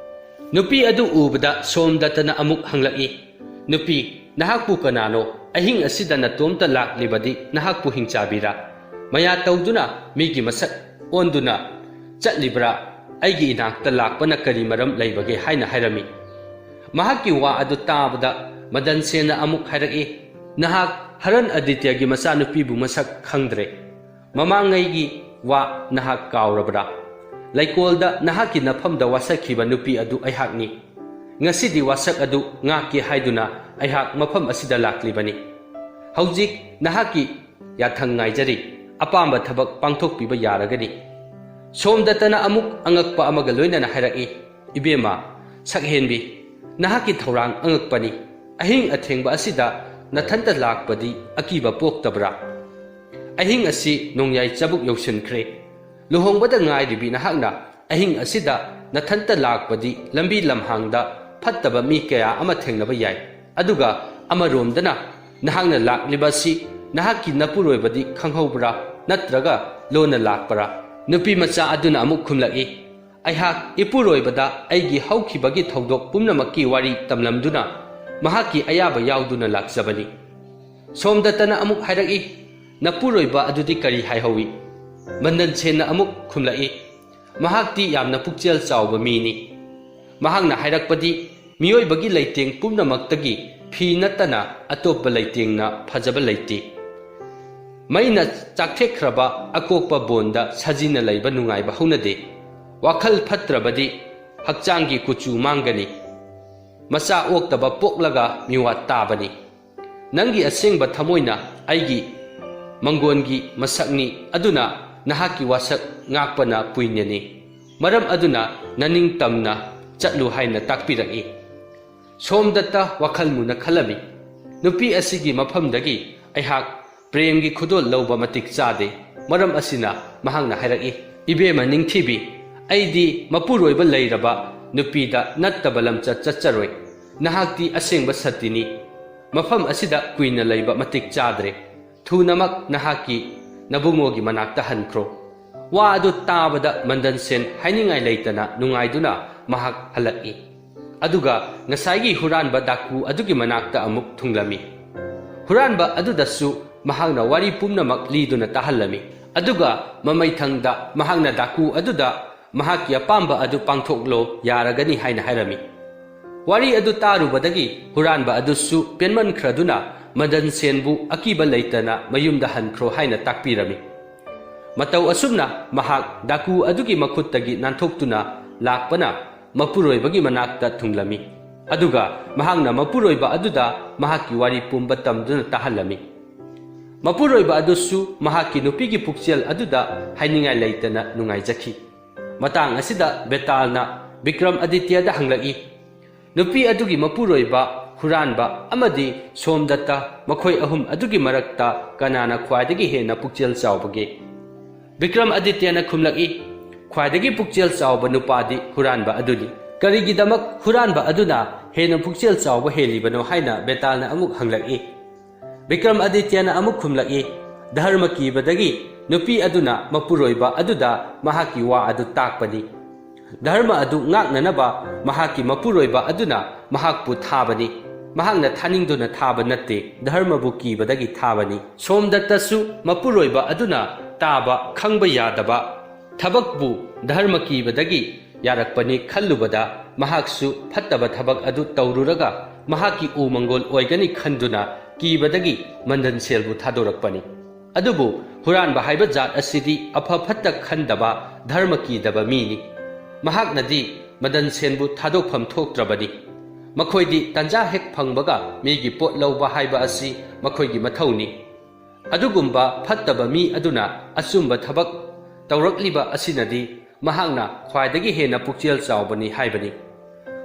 ꯅꯨꯄꯤ ꯑꯗꯨ ꯎꯕꯗ ꯁꯣꯝꯗꯇꯅ ꯑꯃꯨꯛ ꯍꯪꯂꯛꯏ, "ꯅꯨꯄꯤ, ꯅꯍꯥꯛꯄꯨ ꯀꯅꯥꯅꯣ? ꯑꯍꯤꯡ ꯑꯁꯤꯗ ꯅꯇꯣꯝꯇ ꯂꯥꯛꯂꯤꯕꯗꯤ ꯅꯍꯥꯛꯄꯨ ꯍꯤꯡꯆꯥꯕꯤꯔꯥ? ꯃꯌꯥ ꯇꯧꯗꯨꯅ ꯃꯤꯒꯤ ꯃꯁꯛ ꯑꯣꯟꯗꯨꯅ ꯆꯠꯂꯤꯕ꯭ꯔꯥ? ꯑꯩꯒꯤ ꯏꯅꯥꯛꯇ ꯂꯥꯛꯄꯅ ꯀꯔꯤ ꯃꯔꯝ ꯂꯩꯕꯒꯦ?" ꯍꯥꯏꯅ ꯍꯥꯏꯔꯝꯃꯤ꯫ ꯃꯍꯥꯛꯀꯤ ꯋꯥ ꯑꯗꯨ ꯇꯥꯕꯗ ꯃꯗꯟ ꯁꯦꯟꯅ ꯑꯃꯨꯛ ꯍꯥꯏꯔꯛꯏ, "ꯅꯍꯥꯛ ꯍꯔꯟ ꯑꯗꯤꯇ꯭ꯌꯒꯤ ꯃꯆꯥꯅꯨꯄꯤꯕꯨ ꯃꯁꯛ ꯈꯪꯗ꯭ꯔꯦ꯫ ꯃꯃꯥꯡꯉꯩꯒꯤ ꯋꯥ ꯅꯍꯥꯛ ꯀꯥꯎꯔꯕ꯭ꯔꯥ? ꯂꯩꯀꯣꯜꯗ ꯅꯍꯥꯛꯀꯤ ꯅꯐꯝꯗ ꯋꯥꯁꯛꯈꯤꯕ ꯅꯨꯄꯤ ꯑꯗꯨ ꯑꯩꯍꯥꯛꯅꯤ꯫ ꯉꯁꯤꯗꯤ ꯋꯥꯁꯛ ꯑꯗꯨ ꯉꯥꯛꯀꯦ ꯍꯥꯏꯗꯨꯅ ꯑꯩꯍꯥꯛ ꯃꯐꯝ ꯑꯁꯤꯗ ꯂꯥꯛꯂꯤꯕꯅꯤ꯫ ꯍꯧꯖꯤꯛ ꯅꯍꯥꯛꯀꯤ ꯌꯥꯊꯪ ꯉꯥꯏꯖꯔꯤ꯫ ꯑꯄꯥꯝꯕ ꯊꯕꯛ ꯄꯥꯡꯊꯣꯛꯄꯤꯕ ꯌꯥꯔꯒꯅꯤ꯫" ꯁꯣꯝꯗꯇꯅ ꯑꯃꯨꯛ ꯑꯉꯛꯄ ꯑꯃꯒ ꯂꯣꯏꯅꯅ ꯍꯥꯏꯔꯛꯏ, "ꯏꯕꯦꯝꯃ, ꯁꯛꯍꯦꯟꯕꯤ, ꯅꯍꯥꯛꯀꯤ ꯊꯧꯔꯥꯡ ꯑꯉꯛꯄꯅꯤ꯫ ꯑꯍꯤꯡ ꯑꯊꯦꯡꯕ ꯑꯁꯤꯗ ꯅꯊꯟꯇ ꯂꯥꯛꯄꯗꯤ ꯑꯀꯤꯕ ꯄꯣꯛꯇꯕ꯭ꯔꯥ? ꯑꯍꯤꯡ ꯑꯁꯤ ꯅꯣꯡꯌꯥꯏ ꯆꯕꯨꯛ ꯌꯧꯁꯤꯟꯈ꯭ꯔꯦ꯫ ꯂꯨꯍꯣꯡꯕꯗ ꯉꯥꯏꯔꯤꯕꯤ ꯅꯍꯥꯛꯅ ꯑꯍꯤꯡ ꯑꯁꯤꯗ ꯅꯊꯟꯇ ꯂꯥꯛꯄꯗꯤ ꯂꯝꯕꯤ ꯂꯝꯍꯥꯡꯗ ꯐꯠꯇꯕ ꯃꯤ ꯀꯌꯥ ꯑꯃ ꯊꯦꯡꯅꯕ ꯌꯥꯏ꯫ ꯑꯗꯨꯒ ꯑꯃꯔꯣꯝꯗꯅ ꯅꯍꯥꯛꯅ ꯂꯥꯛꯂꯤꯕ ꯑꯁꯤ ꯅꯍꯥꯛꯀꯤ ꯅꯄꯨꯔꯣꯏꯕꯗꯤ ꯈꯪꯍꯧꯕ꯭ꯔꯥ, ꯅꯠꯇ꯭ꯔꯒ ꯂꯣꯟꯅ ꯂꯥꯛꯄ꯭ꯔꯥ?" ꯅꯨꯄꯤ ꯃꯆꯥ ꯑꯗꯨꯅ ꯑꯃꯨꯛ ꯈꯨꯝꯂꯛꯏ, "ꯑꯩꯍꯥꯛ ꯏꯄꯨꯔꯣꯏꯕꯗ ꯑꯩꯒꯤ ꯍꯧꯈꯤꯕꯒꯤ ꯊꯧꯗꯣꯛ ꯄꯨꯝꯅꯃꯛꯀꯤ ꯋꯥꯔꯤ ꯇꯝꯂꯝꯗꯨꯅ ꯃꯍꯥꯛꯀꯤ ꯑꯌꯥꯕ ꯌꯥꯎꯗꯨꯅ ꯂꯥꯛꯆꯕꯅꯤ꯫" ꯁꯣꯝꯗꯇꯅ ꯑꯃꯨꯛ ꯍꯥꯏꯔꯛꯏ, "ꯅꯄꯨꯔꯣꯏꯕ ꯑꯗꯨꯗꯤ ꯀꯔꯤ ꯍꯥꯏꯍꯧꯏ?" ꯃꯟꯗꯟ ꯁꯦꯟꯅ ꯑꯃꯨꯛ ꯈꯨꯝꯂꯛꯏ, "ꯃꯍꯥꯛꯇꯤ ꯌꯥꯝꯅ ꯄꯨꯛꯆꯦꯜ ꯆꯥꯎꯕ ꯃꯤꯅꯤ꯫ ꯃꯍꯥꯛꯅ ꯍꯥꯏꯔꯛꯄꯗꯤ ꯃꯤꯑꯣꯏꯕꯒꯤ ꯂꯩꯇꯦꯡ ꯄꯨꯝꯅꯃꯛꯇꯒꯤ ꯐꯤ ꯅꯠꯇꯅ ꯑꯇꯣꯞꯄ ꯂꯩꯇꯦꯡꯅ ꯐꯖꯕ ꯂꯩꯇꯦ꯫ ꯃꯩꯅ ꯆꯥꯛꯊꯦꯛꯈ꯭ꯔꯕ ꯑꯀꯣꯛꯄ ꯕꯣꯟꯗ ꯁꯖꯤꯅ ꯂꯩꯕ ꯅꯨꯡꯉꯥꯏꯕ ꯍꯧꯅꯗꯦ꯫ ꯋꯥꯈꯜ ꯐꯠꯇ꯭ꯔꯕꯗꯤ ꯍꯛꯆꯥꯡꯒꯤ ꯀꯨꯆꯨ ꯃꯥꯡꯒꯅꯤ꯫ ꯃꯆꯥ ꯑꯣꯛꯇꯕ ꯄꯣꯛꯂꯒ ꯃꯤꯋꯥ ꯇꯥꯕꯅꯤ꯫ ꯅꯪꯒꯤ ꯑꯁꯦꯡꯕ ꯊꯃꯣꯏꯅ ꯑꯩꯒꯤ ꯃꯪꯒꯣꯟꯒꯤ ꯃꯁꯛꯅꯤ, ꯑꯗꯨꯅ ꯅꯍꯥꯛꯀꯤ ꯋꯥꯁꯛ ꯉꯥꯛꯄꯅ ꯄꯨꯏꯅꯅꯤ꯫ ꯃꯔꯝ ꯑꯗꯨꯅ ꯅꯅꯤꯡ ꯇꯝꯅ ꯆꯠꯂꯨ ꯍꯥꯏꯅ ꯇꯥꯛꯄꯤꯔꯛꯏ꯫ ꯁꯣꯝꯗꯠꯇ ꯋꯥꯈꯜ ꯃꯨꯟꯅ ꯈꯜꯂꯝꯃꯤ꯫ ꯅꯨꯄꯤ ꯑꯁꯤꯒꯤ ꯃꯐꯝꯗꯒꯤ ꯑꯩꯍꯥꯛ ꯄ꯭ꯔꯦꯝꯒꯤ ꯈꯨꯗꯣꯜ ꯂꯧꯕ ꯃꯇꯤꯛ ꯆꯥꯗꯦ꯫ ꯃꯔꯝ ꯑꯁꯤꯅ ꯃꯍꯥꯛꯅ ꯍꯥꯏꯔꯛꯏ, "ꯏꯕꯦꯝꯃ ꯅꯤꯡꯊꯤꯕꯤ, ꯑꯩꯗꯤ ꯃꯄꯨꯔꯣꯏꯕ ꯂꯩꯔꯕ ꯅꯨꯄꯤꯗ ꯅꯠꯇꯕ ꯂꯝꯆꯠ ꯆꯠꯆꯔꯣꯏ꯫ ꯅꯍꯥꯛꯇꯤ ꯑꯁꯦꯡꯕ ꯁꯇꯤꯅꯤ꯫ ꯃꯐꯝ ꯑꯁꯤꯗ ꯀꯨꯏꯅ ꯂꯩꯕ ꯃꯇꯤꯛ ꯆꯥꯗ꯭ꯔꯦ꯫ ꯊꯨꯅꯃꯛ ꯅꯍꯥꯛꯀꯤ ꯅꯕꯨꯡꯉꯣꯒꯤ ꯃꯅꯥꯛꯇ ꯍꯟꯈ꯭ꯔꯣ꯫" ꯋꯥ ꯑꯗꯨ ꯇꯥꯕꯗ ꯃꯟꯗꯟ ꯁꯦꯟ ꯍꯥꯏꯅꯤꯡꯉꯥꯏ ꯂꯩꯇꯅ ꯅꯨꯡꯉꯥꯏꯗꯨꯅ ꯃꯍꯥꯛ ꯍꯜꯂꯛꯏ꯫ ꯑꯗꯨꯒ ꯉꯁꯥꯏꯒꯤ ꯍꯨꯔꯥꯟꯕ ꯗꯥꯀꯨ ꯑꯗꯨꯒꯤ ꯃꯅꯥꯛꯇ ꯑꯃꯨꯛ ꯊꯨꯡꯂꯝꯃꯤ꯫ ꯍꯨꯔꯥꯟꯕ ꯑꯗꯨꯗꯁꯨ ꯃꯍꯥꯛꯅ ꯋꯥꯔꯤ ꯄꯨꯝꯅꯃꯛ ꯂꯤꯗꯨꯅ ꯇꯥꯍꯜꯂꯝꯃꯤ꯫ ꯑꯗꯨꯒ ꯃꯃꯩꯊꯪꯗ ꯃꯍꯥꯛꯅ ꯗꯥꯀꯨ ꯑꯗꯨꯗ ꯃꯍꯥꯛꯀꯤ ꯑꯄꯥꯝꯕ ꯑꯗꯨ ꯄꯥꯡꯊꯣꯛꯂꯣ, ꯌꯥꯔꯒꯅꯤ ꯍꯥꯏꯅ ꯍꯥꯏꯔꯝꯃꯤ꯫ ꯋꯥꯔꯤ ꯑꯗꯨ ꯇꯥꯔꯨꯕꯗꯒꯤ ꯍꯨꯔꯥꯟꯕ ꯑꯗꯨꯁꯨ ꯄꯦꯟꯃꯟꯈ꯭ꯔꯗꯨꯅ ꯃꯗꯟ ꯁꯦꯟꯕꯨ ꯑꯀꯤꯕ ꯂꯩꯇꯅ ꯃꯌꯨꯝꯗ ꯍꯟꯈ꯭ꯔꯣ ꯍꯥꯏꯅ ꯇꯥꯛꯄꯤꯔꯝꯃꯤ꯫ ꯃꯇꯧ ꯑꯁꯨꯝꯅ ꯃꯍꯥꯛ ꯗꯥꯀꯨ ꯑꯗꯨꯒꯤ ꯃꯈꯨꯠꯇꯒꯤ ꯅꯥꯟꯊꯣꯛꯇꯨꯅ ꯂꯥꯛꯄꯅ ꯃꯄꯨꯔꯣꯏꯕꯒꯤ ꯃꯅꯥꯛꯇ ꯊꯨꯡꯂꯝꯃꯤ꯫ ꯑꯗꯨꯒ ꯃꯍꯥꯛꯅ ꯃꯄꯨꯔꯣꯏꯕ ꯑꯗꯨꯗ ꯃꯍꯥꯛꯀꯤ ꯋꯥꯔꯤ ꯄꯨꯝꯕ ꯇꯝꯗꯨꯅ ꯇꯥꯍꯜꯂꯝꯃꯤ꯫ ꯃꯄꯨꯔꯣꯏꯕ ꯑꯗꯨꯁꯨ ꯃꯍꯥꯛꯀꯤ ꯅꯨꯄꯤꯒꯤ ꯄꯨꯛꯆꯦꯜ ꯑꯗꯨꯗ ꯍꯥꯏꯅꯤꯡꯉꯥꯏ ꯂꯩꯇꯅ ꯅꯨꯡꯉꯥꯏꯖꯈꯤ꯫ ꯃꯇꯥꯡ ꯑꯁꯤꯗ ꯕꯦꯇꯥꯜꯅ ꯕꯤꯀ꯭ꯔꯝ ꯑꯗꯤꯇ꯭ꯌꯗ ꯍꯪꯂꯛꯏ, "ꯅꯨꯄꯤ ꯑꯗꯨꯒꯤ ꯃꯄꯨꯔꯣꯏꯕ, ꯍꯨꯔꯥꯟꯕ ꯑꯃꯗꯤ ꯁꯣꯝꯗꯠꯇ, ꯃꯈꯣꯏ ꯑꯍꯨꯝ ꯑꯗꯨꯒꯤ ꯃꯔꯛꯇ ꯀꯅꯥꯅ ꯈ꯭ꯋꯥꯏꯗꯒꯤ ꯍꯦꯟꯅ ꯄꯨꯛꯆꯦꯜ ꯆꯥꯎꯕꯒꯦ?" ꯕꯤꯀ꯭ꯔꯝ ꯑꯗꯤꯇ꯭ꯌꯅ ꯈꯨꯝꯂꯛꯏ, "ꯈ꯭ꯋꯥꯏꯗꯒꯤ ꯄꯨꯛꯆꯦꯜ ꯆꯥꯎꯕ ꯅꯨꯄꯥꯗꯤ ꯍꯨꯔꯥꯟꯕ ꯑꯗꯨꯅꯤ꯫ ꯀꯔꯤꯒꯤꯗꯃꯛ ꯍꯨꯔꯥꯟꯕ ꯑꯗꯨꯅ ꯍꯦꯟꯅ ꯄꯨꯛꯆꯦꯜ ꯆꯥꯎꯕ ꯍꯦꯜꯂꯤꯕꯅꯣ?" ꯍꯥꯏꯅ ꯕꯦꯇꯥꯜꯅ ꯑꯃꯨꯛ ꯍꯪꯂꯛꯏ꯫ ꯕꯤꯀ꯭ꯔꯝ ꯑꯗꯤꯇ꯭ꯌꯅ ꯑꯃꯨꯛ ꯈꯨꯝꯂꯛꯏ, "ꯙꯔꯃ ꯀꯤꯕꯗꯒꯤ ꯅꯨꯄꯤ ꯑꯗꯨꯅ ꯃꯄꯨꯔꯣꯏꯕ ꯑꯗꯨꯗ ꯃꯍꯥꯛꯀꯤ ꯋꯥ ꯑꯗꯨ ꯇꯥꯛꯄꯅꯤ꯫ ꯙꯔꯃ ꯑꯗꯨ ꯉꯥꯛꯅꯅꯕ ꯃꯍꯥꯛꯀꯤ ꯃꯄꯨꯔꯣꯏꯕ ꯑꯗꯨꯅ ꯃꯍꯥꯛꯄꯨ ꯊꯥꯕꯅꯤ꯫ ꯃꯍꯥꯛꯅ ꯊꯥꯅꯤꯡꯗꯨꯅ ꯊꯥꯕ ꯅꯠꯇꯦ, ꯙꯔꯃꯕꯨ ꯀꯤꯕꯗꯒꯤ ꯊꯥꯕꯅꯤ꯫" ꯁꯣꯝꯗꯠꯇꯁꯨ ꯃꯄꯨꯔꯣꯏꯕ ꯑꯗꯨꯅ ꯇꯥꯕ ꯈꯪꯕ ꯌꯥꯗꯕ ꯊꯕꯛꯄꯨ ꯙꯔꯃ ꯀꯤꯕꯗꯒꯤ ꯌꯥꯔꯛꯄꯅꯤ ꯈꯜꯂꯨꯕꯗ ꯃꯍꯥꯛꯁꯨ ꯐꯠꯇꯕ ꯊꯕꯛ ꯑꯗꯨ ꯇꯧꯔꯨꯔꯒ ꯃꯍꯥꯛꯀꯤ ꯎ ꯃꯪꯒꯣꯜ ꯑꯣꯏꯒꯅꯤ ꯈꯟꯗꯨꯅ ꯀꯤꯕꯗꯒꯤ ꯃꯟꯗꯟ ꯁꯦꯜꯕꯨ ꯊꯥꯗꯣꯔꯛꯄꯅꯤ꯫ ꯑꯗꯨꯕꯨ ꯍꯨꯔꯥꯟꯕ ꯍꯥꯏꯕ ꯖꯥꯠ ꯑꯁꯤꯗꯤ ꯑꯐ ꯐꯠꯇ ꯈꯟꯗꯕ, ꯙꯔꯃ ꯀꯤꯗꯕ ꯃꯤꯅꯤ꯫ ꯃꯍꯥꯛꯅꯗꯤ ꯃꯗꯟ ꯁꯦꯟꯕꯨ ꯊꯥꯗꯣꯛꯐꯝ ꯊꯣꯛꯇ꯭ꯔꯕꯅꯤ꯫ ꯃꯈꯣꯏꯗꯤ ꯇꯟꯖꯥ ꯍꯦꯛ ꯐꯪꯕꯒ ꯃꯤꯒꯤ ꯄꯣꯠ ꯂꯧꯕ ꯍꯥꯏꯕ ꯑꯁꯤ ꯃꯈꯣꯏꯒꯤ ꯃꯊꯧꯅꯤ꯫ ꯑꯗꯨꯒꯨꯝꯕ ꯐꯠꯇꯕ ꯃꯤ ꯑꯗꯨꯅ ꯑꯆꯨꯝꯕ ꯊꯕꯛ ꯇꯧꯔꯛꯂꯤꯕ ꯑꯁꯤꯅꯗꯤ ꯃꯍꯥꯛꯅ ꯈ꯭ꯋꯥꯏꯗꯒꯤ ꯍꯦꯟꯅ ꯄꯨꯛꯆꯦꯜ ꯆꯥꯎꯕꯅꯤ ꯍꯥꯏꯕꯅꯤ꯫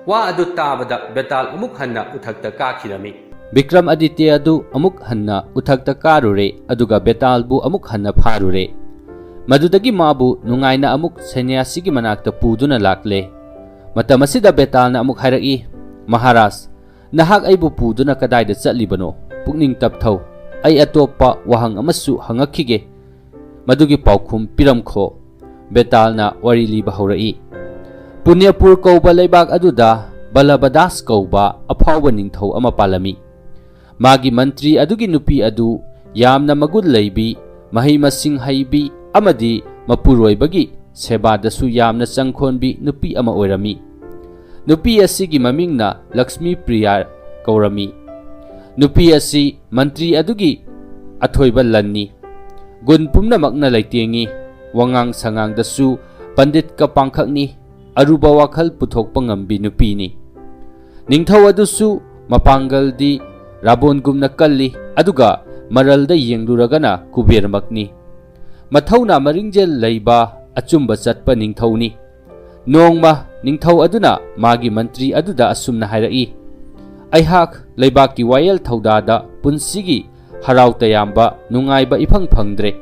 ꯋꯥ ꯑꯗꯨ ꯇꯥꯕꯗ ꯕꯦꯇꯥꯜ ꯑꯃꯨꯛ ꯍꯟꯅ ꯎꯊꯛꯇ ꯀꯥꯈꯤꯔꯝꯃꯤ꯫ ꯕꯤꯀ꯭ꯔꯝ ꯑꯗꯤꯇ꯭ꯌ ꯑꯗꯨ ꯑꯃꯨꯛ ꯍꯟꯅ ꯎꯊꯛꯇ ꯀꯥꯔꯨꯔꯦ, ꯑꯗꯨꯒ ꯕꯦꯇꯥꯜꯕꯨ ꯑꯃꯨꯛ ꯍꯟꯅ ꯐꯥꯔꯨꯔꯦ꯫ ꯃꯗꯨꯗꯒꯤ ꯃꯥꯕꯨ ꯅꯨꯡꯉꯥꯏꯅ ꯑꯃꯨꯛ ꯁꯟꯌꯥꯁꯤꯒꯤ ꯃꯅꯥꯛꯇ ꯄꯨꯗꯨꯅ ꯂꯥꯛꯂꯦ꯫ ꯃꯇꯝ ꯑꯁꯤꯗ ꯕꯦꯇꯥꯜꯅ ꯑꯃꯨꯛ ꯍꯥꯏꯔꯛꯏ, "ꯃꯍꯥꯔꯥꯖ, ꯅꯍꯥꯛ ꯑꯩꯕꯨ ꯄꯨꯗꯨꯅ ꯀꯗꯥꯏꯗ ꯆꯠꯂꯤꯕꯅꯣ? ꯄꯨꯛꯅꯤꯡ ꯇꯞꯊꯧ꯫ ꯑꯩ ꯑꯇꯣꯞꯄ ꯋꯥꯍꯪ ꯑꯃꯁꯨ ꯍꯪꯉꯛꯈꯤꯒꯦ꯫ ꯃꯗꯨꯒꯤ ꯄꯥꯎꯈꯨꯝ ꯄꯤꯔꯝꯈꯣ꯫" ꯕꯦꯇꯥꯜꯅ ꯋꯥꯔꯤ ꯂꯤꯕ ꯍꯧꯔꯛꯏ꯫ ꯄꯨꯅ꯭ꯌꯄꯨꯔ ꯀꯧꯕ ꯂꯩꯕꯥꯛ ꯑꯗꯨꯗ ꯕꯜꯂꯕꯗꯥꯁ ꯀꯧꯕ ꯑꯐꯥꯎꯕ ꯅꯤꯡꯊꯧ ꯑꯃ ꯄꯥꯜꯂꯝꯃꯤ꯫ ꯃꯥꯒꯤ ꯃꯟꯇ꯭ꯔꯤ ꯑꯗꯨꯒꯤ ꯅꯨꯄꯤ ꯑꯗꯨ ꯌꯥꯝꯅ ꯃꯒꯨꯟ ꯂꯩꯕꯤ, ꯃꯍꯩ ꯃꯁꯤꯡ ꯍꯩꯕꯤ ꯑꯃꯗꯤ ꯃꯄꯨꯔꯣꯏꯕꯒꯤ ꯁꯦꯕꯥꯗꯁꯨ ꯌꯥꯝꯅ ꯆꯪꯈꯣꯟꯕꯤ ꯅꯨꯄꯤ ꯑꯃ ꯑꯣꯏꯔꯝꯃꯤ꯫ ꯅꯨꯄꯤ ꯑꯁꯤꯒꯤ ꯃꯃꯤꯡꯅ ꯂꯛꯁꯃꯤ ꯄ꯭ꯔꯤꯌꯥ ꯀꯧꯔꯝꯃꯤ꯫ ꯅꯨꯄꯤ ꯑꯁꯤ ꯃꯟꯇ꯭ꯔꯤ ꯑꯗꯨꯒꯤ ꯑꯊꯣꯏꯕ ꯂꯟꯅꯤ꯫ ꯒꯨꯟ ꯄꯨꯝꯅꯃꯛꯅ ꯂꯩꯇꯦꯡꯉꯤ꯫ ꯋꯥꯉꯥꯡ ꯁꯉꯥꯡꯗꯁꯨ ꯄꯟꯗꯤꯠꯀ ꯄꯥꯡꯈꯛꯅꯤ꯫ ꯑꯔꯨꯕ ꯋꯥꯈꯜ ꯄꯨꯊꯣꯛꯄ ꯉꯝꯕꯤ ꯅꯨꯄꯤꯅꯤ꯫ ꯅꯤꯡꯊꯧ ꯑꯗꯨꯁꯨ ꯃꯄꯥꯡꯒꯜꯗꯤ ꯔꯥꯕꯣꯟꯒꯨꯝꯅ ꯀꯜꯂꯤ, ꯑꯗꯨꯒ ꯃꯔꯜꯗ ꯌꯦꯡꯂꯨꯔꯒꯅ ꯀꯨꯕꯦꯔꯃꯛꯅꯤ꯫ ꯃꯊꯧꯅꯥ ꯃꯔꯤꯡꯖꯦꯜ ꯂꯩꯕ ꯑꯆꯨꯝꯕ ꯆꯠꯄ ꯅꯤꯡꯊꯧꯅꯤ꯫ ꯅꯣꯡꯃ ꯅꯤꯡꯊꯧ ꯑꯗꯨꯅ ꯃꯥꯒꯤ ꯃꯟꯇ꯭ꯔꯤ ꯑꯗꯨꯗ ꯑꯁꯨꯝꯅ ꯍꯥꯏꯔꯛꯏ, "ꯑꯩꯍꯥꯛ ꯂꯩꯕꯥꯛꯀꯤ ꯋꯥꯌꯦꯜ ꯊꯧꯗꯥꯗ ꯄꯨꯟꯁꯤꯒꯤ ꯍꯔꯥꯎ ꯇꯌꯥꯝꯕ, ꯅꯨꯡꯉꯥꯏꯕ ꯏꯐꯪ ꯐꯪꯗ꯭ꯔꯦ꯫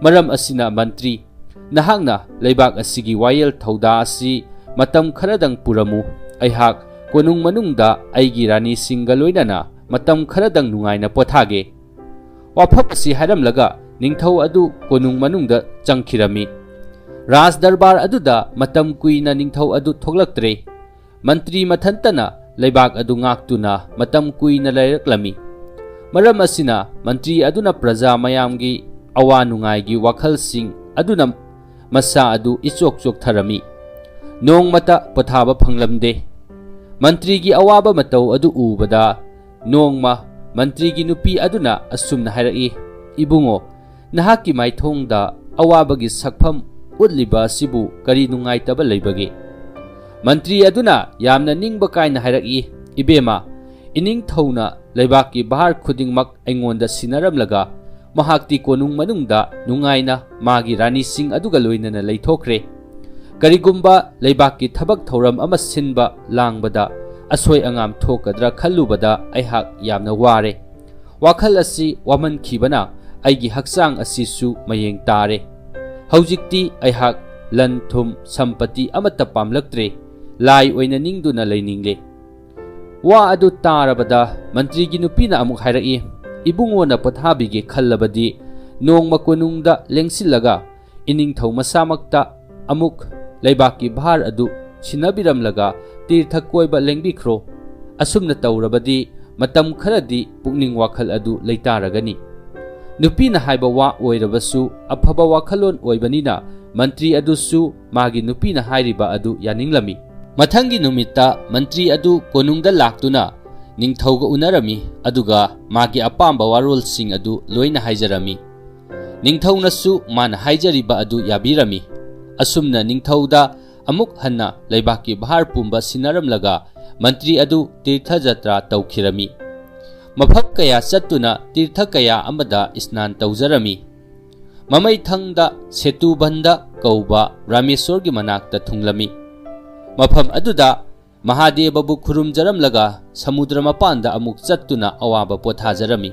ꯃꯔꯝ ꯑꯁꯤꯅ ꯃꯟꯇ꯭ꯔꯤ, ꯅꯍꯥꯛꯅ ꯂꯩꯕꯥꯛ ꯑꯁꯤꯒꯤ ꯋꯥꯌꯦꯜ ꯊꯧꯗꯥ ꯑꯁꯤ ꯃꯇꯝ ꯈꯔꯗꯪ ꯄꯨꯔꯝꯃꯨ꯫ ꯑꯩꯍꯥꯛ ꯀꯣꯅꯨꯡ ꯃꯅꯨꯡꯗ ꯑꯩꯒꯤ ꯔꯥꯅꯤꯁꯤꯡꯒ ꯂꯣꯏꯅꯅ ꯃꯇꯝ ꯈꯔꯗꯪ ꯅꯨꯡꯉꯥꯏꯅ ꯄꯣꯊꯥꯒꯦ꯫" ꯋꯥꯐꯝ ꯑꯁꯤ ꯍꯥꯏꯔꯝꯂꯒ ꯅꯤꯡꯊꯧ ꯑꯗꯨ ꯀꯣꯅꯨꯡ ꯃꯅꯨꯡꯗ ꯆꯪꯈꯤꯔꯝꯃꯤ꯫ ꯔꯥꯖ ꯗꯔꯕꯥꯔ ꯑꯗꯨꯗ ꯃꯇꯝ ꯀꯨꯏꯅ ꯅꯤꯡꯊꯧ ꯑꯗꯨ ꯊꯣꯛꯂꯛꯇ꯭ꯔꯦ꯫ ꯃꯟꯇ꯭ꯔꯤ ꯃꯊꯟꯇꯅ ꯂꯩꯕꯥꯛ ꯑꯗꯨ ꯉꯥꯛꯇꯨꯅ ꯃꯇꯝ ꯀꯨꯏꯅ ꯂꯩꯔꯛꯂꯝꯃꯤ꯫ ꯃꯔꯝ ꯑꯁꯤꯅ ꯃꯟꯇ꯭ꯔꯤ ꯑꯗꯨꯅ ꯄ꯭ꯔꯖꯥ ꯃꯌꯥꯝꯒꯤ ꯑꯋꯥ ꯅꯨꯡꯉꯥꯏꯒꯤ ꯋꯥꯈꯜꯁꯤꯡ ꯑꯗꯨꯅ ꯃꯁꯥ ꯑꯗꯨ ꯏꯆꯣꯛ ꯆꯣꯛꯊꯔꯝꯃꯤ꯫ ꯅꯣꯡꯃꯇ ꯄꯣꯊꯥꯕ ꯐꯪꯂꯝꯗꯦ꯫ ꯃꯟꯇ꯭ꯔꯤꯒꯤ ꯑꯋꯥꯕ ꯃꯇꯧ ꯑꯗꯨ ꯎꯕꯗ ꯅꯣꯡꯃ ꯃꯟꯇ꯭ꯔꯤꯒꯤ ꯅꯨꯄꯤ ꯑꯗꯨꯅ ꯑꯁꯨꯝꯅ ꯍꯥꯏꯔꯛꯏ, "ꯏꯕꯨꯡꯉꯣ, ꯅꯍꯥꯛꯀꯤ ꯃꯥꯏꯊꯣꯡꯗ ꯑꯋꯥꯕꯒꯤ ꯁꯛꯐꯝ ꯎꯠꯂꯤꯕ ꯑꯁꯤꯕꯨ ꯀꯔꯤ ꯅꯨꯡꯉꯥꯏꯇꯕ ꯂꯩꯕꯒꯦ?" ꯃꯟꯇ꯭ꯔꯤ ꯑꯗꯨꯅ ꯌꯥꯝꯅ ꯅꯤꯡꯕ ꯀꯥꯏꯅ ꯍꯥꯏꯔꯛꯏ, "ꯏꯕꯦꯝꯃ, ꯏꯅꯤꯡꯊꯧꯅ ꯂꯩꯕꯥꯛꯀꯤ ꯚꯥꯔ ꯈꯨꯗꯤꯡꯃꯛ ꯑꯩꯉꯣꯟꯗ ꯁꯤꯟꯅꯔꯝꯂꯒ, ꯃꯍꯥꯛꯇꯤ ꯀꯣꯅꯨꯡ ꯃꯅꯨꯡꯗ ꯅꯨꯡꯉꯥꯏꯅ ꯃꯥꯒꯤ ꯔꯥꯅꯤꯁꯤꯡ ꯑꯗꯨꯒ ꯂꯣꯏꯅꯅ ꯂꯩꯊꯣꯛꯈ꯭ꯔꯦ꯫ ꯀꯔꯤꯒꯨꯝꯕ ꯂꯩꯕꯥꯛꯀꯤ ꯊꯕꯛ ꯊꯧꯔꯝ ꯑꯃ ꯁꯤꯟꯕ ꯂꯥꯡꯕꯗ ꯑꯁꯣꯏ ꯑꯉꯥꯝ ꯊꯣꯛꯀꯗ꯭ꯔꯥ ꯈꯜꯂꯨꯕꯗ ꯑꯩꯍꯥꯛ ꯌꯥꯝꯅ ꯋꯥꯔꯦ꯫ ꯋꯥꯈꯜ ꯑꯁꯤ ꯋꯥꯃꯟꯈꯤꯕꯅ ꯑꯩꯒꯤ ꯍꯛꯆꯥꯡ ꯑꯁꯤꯁꯨ ꯃꯌꯦꯡ ꯇꯥꯔꯦ꯫ ꯍꯧꯖꯤꯛꯇꯤ ꯑꯩꯍꯥꯛ ꯂꯟ ꯊꯨꯝ ꯁꯝꯄꯇꯤ ꯑꯃꯠꯇ ꯄꯥꯝꯂꯛꯇ꯭ꯔꯦ꯫ ꯂꯥꯏ ꯑꯣꯏꯅ ꯅꯤꯡꯗꯨꯅ ꯂꯩꯅꯤꯡꯂꯦ꯫" ꯋꯥ ꯑꯗꯨ ꯇꯥꯔꯕꯗ ꯃꯟꯇ꯭ꯔꯤꯒꯤ ꯅꯨꯄꯤꯅ ꯑꯃꯨꯛ ꯍꯥꯏꯔꯛꯏ, "ꯏꯕꯨꯡꯉꯣꯅ ꯄꯣꯊꯥꯕꯤꯒꯦ ꯈꯜꯂꯕꯗꯤ, ꯅꯣꯡꯃ ꯀꯣꯅꯨꯡꯗ ꯂꯦꯡꯁꯤꯜꯂꯒ ꯏꯅꯤꯡꯊꯧ ꯃꯁꯥꯃꯛꯇ ꯑꯃꯨꯛ ꯂꯩꯕꯥꯛꯀꯤ ꯚꯥꯔ ꯑꯗꯨ ꯁꯤꯟꯅꯕꯤꯔꯝꯂꯒ ꯇꯤꯔꯊ ꯀꯣꯏꯕ ꯂꯦꯡꯕꯤꯈ꯭ꯔꯣ꯫ ꯑꯁꯨꯝꯅ ꯇꯧꯔꯕꯗꯤ ꯃꯇꯝ ꯈꯔꯗꯤ ꯄꯨꯛꯅꯤꯡ ꯋꯥꯈꯜ ꯑꯗꯨ ꯂꯩꯇꯥꯔꯒꯅꯤ꯫ ꯅꯨꯄꯤꯅ ꯍꯥꯏꯕ ꯋꯥ ꯑꯣꯏꯔꯕꯁꯨ ꯑꯐꯕ ꯋꯥꯈꯜꯂꯣꯟ ꯑꯣꯏꯕꯅꯤꯅ ꯃꯟꯇ꯭ꯔꯤ ꯑꯗꯨꯁꯨ ꯃꯥꯒꯤ ꯅꯨꯄꯤꯅ ꯍꯥꯏꯔꯤꯕ ꯑꯗꯨ ꯌꯥꯅꯤꯡꯂꯝꯃꯤ꯫ ꯃꯊꯪꯒꯤ ꯅꯨꯃꯤꯠꯇ ꯃꯟꯇ꯭ꯔꯤ ꯑꯗꯨ ꯀꯣꯅꯨꯡꯗ ꯂꯥꯛꯇꯨꯅ ꯅꯤꯡꯊꯧꯒ ꯎꯅꯔꯝꯃꯤ, ꯑꯗꯨꯒ ꯃꯥꯒꯤ ꯑꯄꯥꯝꯕ ꯋꯥꯔꯣꯜꯁꯤꯡ ꯑꯗꯨ ꯂꯣꯏꯅ ꯍꯥꯏꯖꯔꯝꯃꯤ꯫ ꯅꯤꯡꯊꯧꯅꯁꯨ ꯃꯥꯅ ꯍꯥꯏꯖꯔꯤꯕ ꯑꯗꯨ ꯌꯥꯕꯤꯔꯝꯃꯤ꯫ ꯑꯁꯨꯝꯅ ꯅꯤꯡꯊꯧꯗ ꯑꯃꯨꯛ ꯍꯟꯅ ꯂꯩꯕꯥꯛꯀꯤ ꯚꯥꯔ ꯄꯨꯝꯕ ꯁꯤꯟꯅꯔꯝꯂꯒ ꯃꯟꯇ꯭ꯔꯤ ꯑꯗꯨ ꯇꯤꯔꯊ ꯖꯇ꯭ꯔꯥ ꯇꯧꯈꯤꯔꯝꯃꯤ꯫ ꯃꯐꯝ ꯀꯌꯥ ꯆꯠꯇꯨꯅ ꯇꯤꯔꯊ ꯀꯌꯥ ꯑꯃꯗ ꯏꯁꯅꯥꯟ ꯇꯧꯖꯔꯝꯃꯤ꯫ ꯃꯃꯩꯊꯪꯗ ꯁꯦꯇꯨꯕꯟꯗ ꯀꯧꯕ ꯔꯥꯃꯦꯁꯣꯔꯒꯤ ꯃꯅꯥꯛꯇ ꯊꯨꯡꯂꯝꯃꯤ꯫ ꯃꯐꯝ ꯑꯗꯨꯗ ꯃꯍꯥꯗꯦꯕꯕꯨ ꯈꯨꯔꯨꯝꯖꯔꯝꯂꯒ ꯁꯃꯨꯗ꯭ꯔ ꯃꯄꯥꯟꯗ ꯑꯃꯨꯛ ꯆꯠꯇꯨꯅ ꯑꯋꯥꯕ ꯄꯣꯊꯥꯖꯔꯝꯃꯤ꯫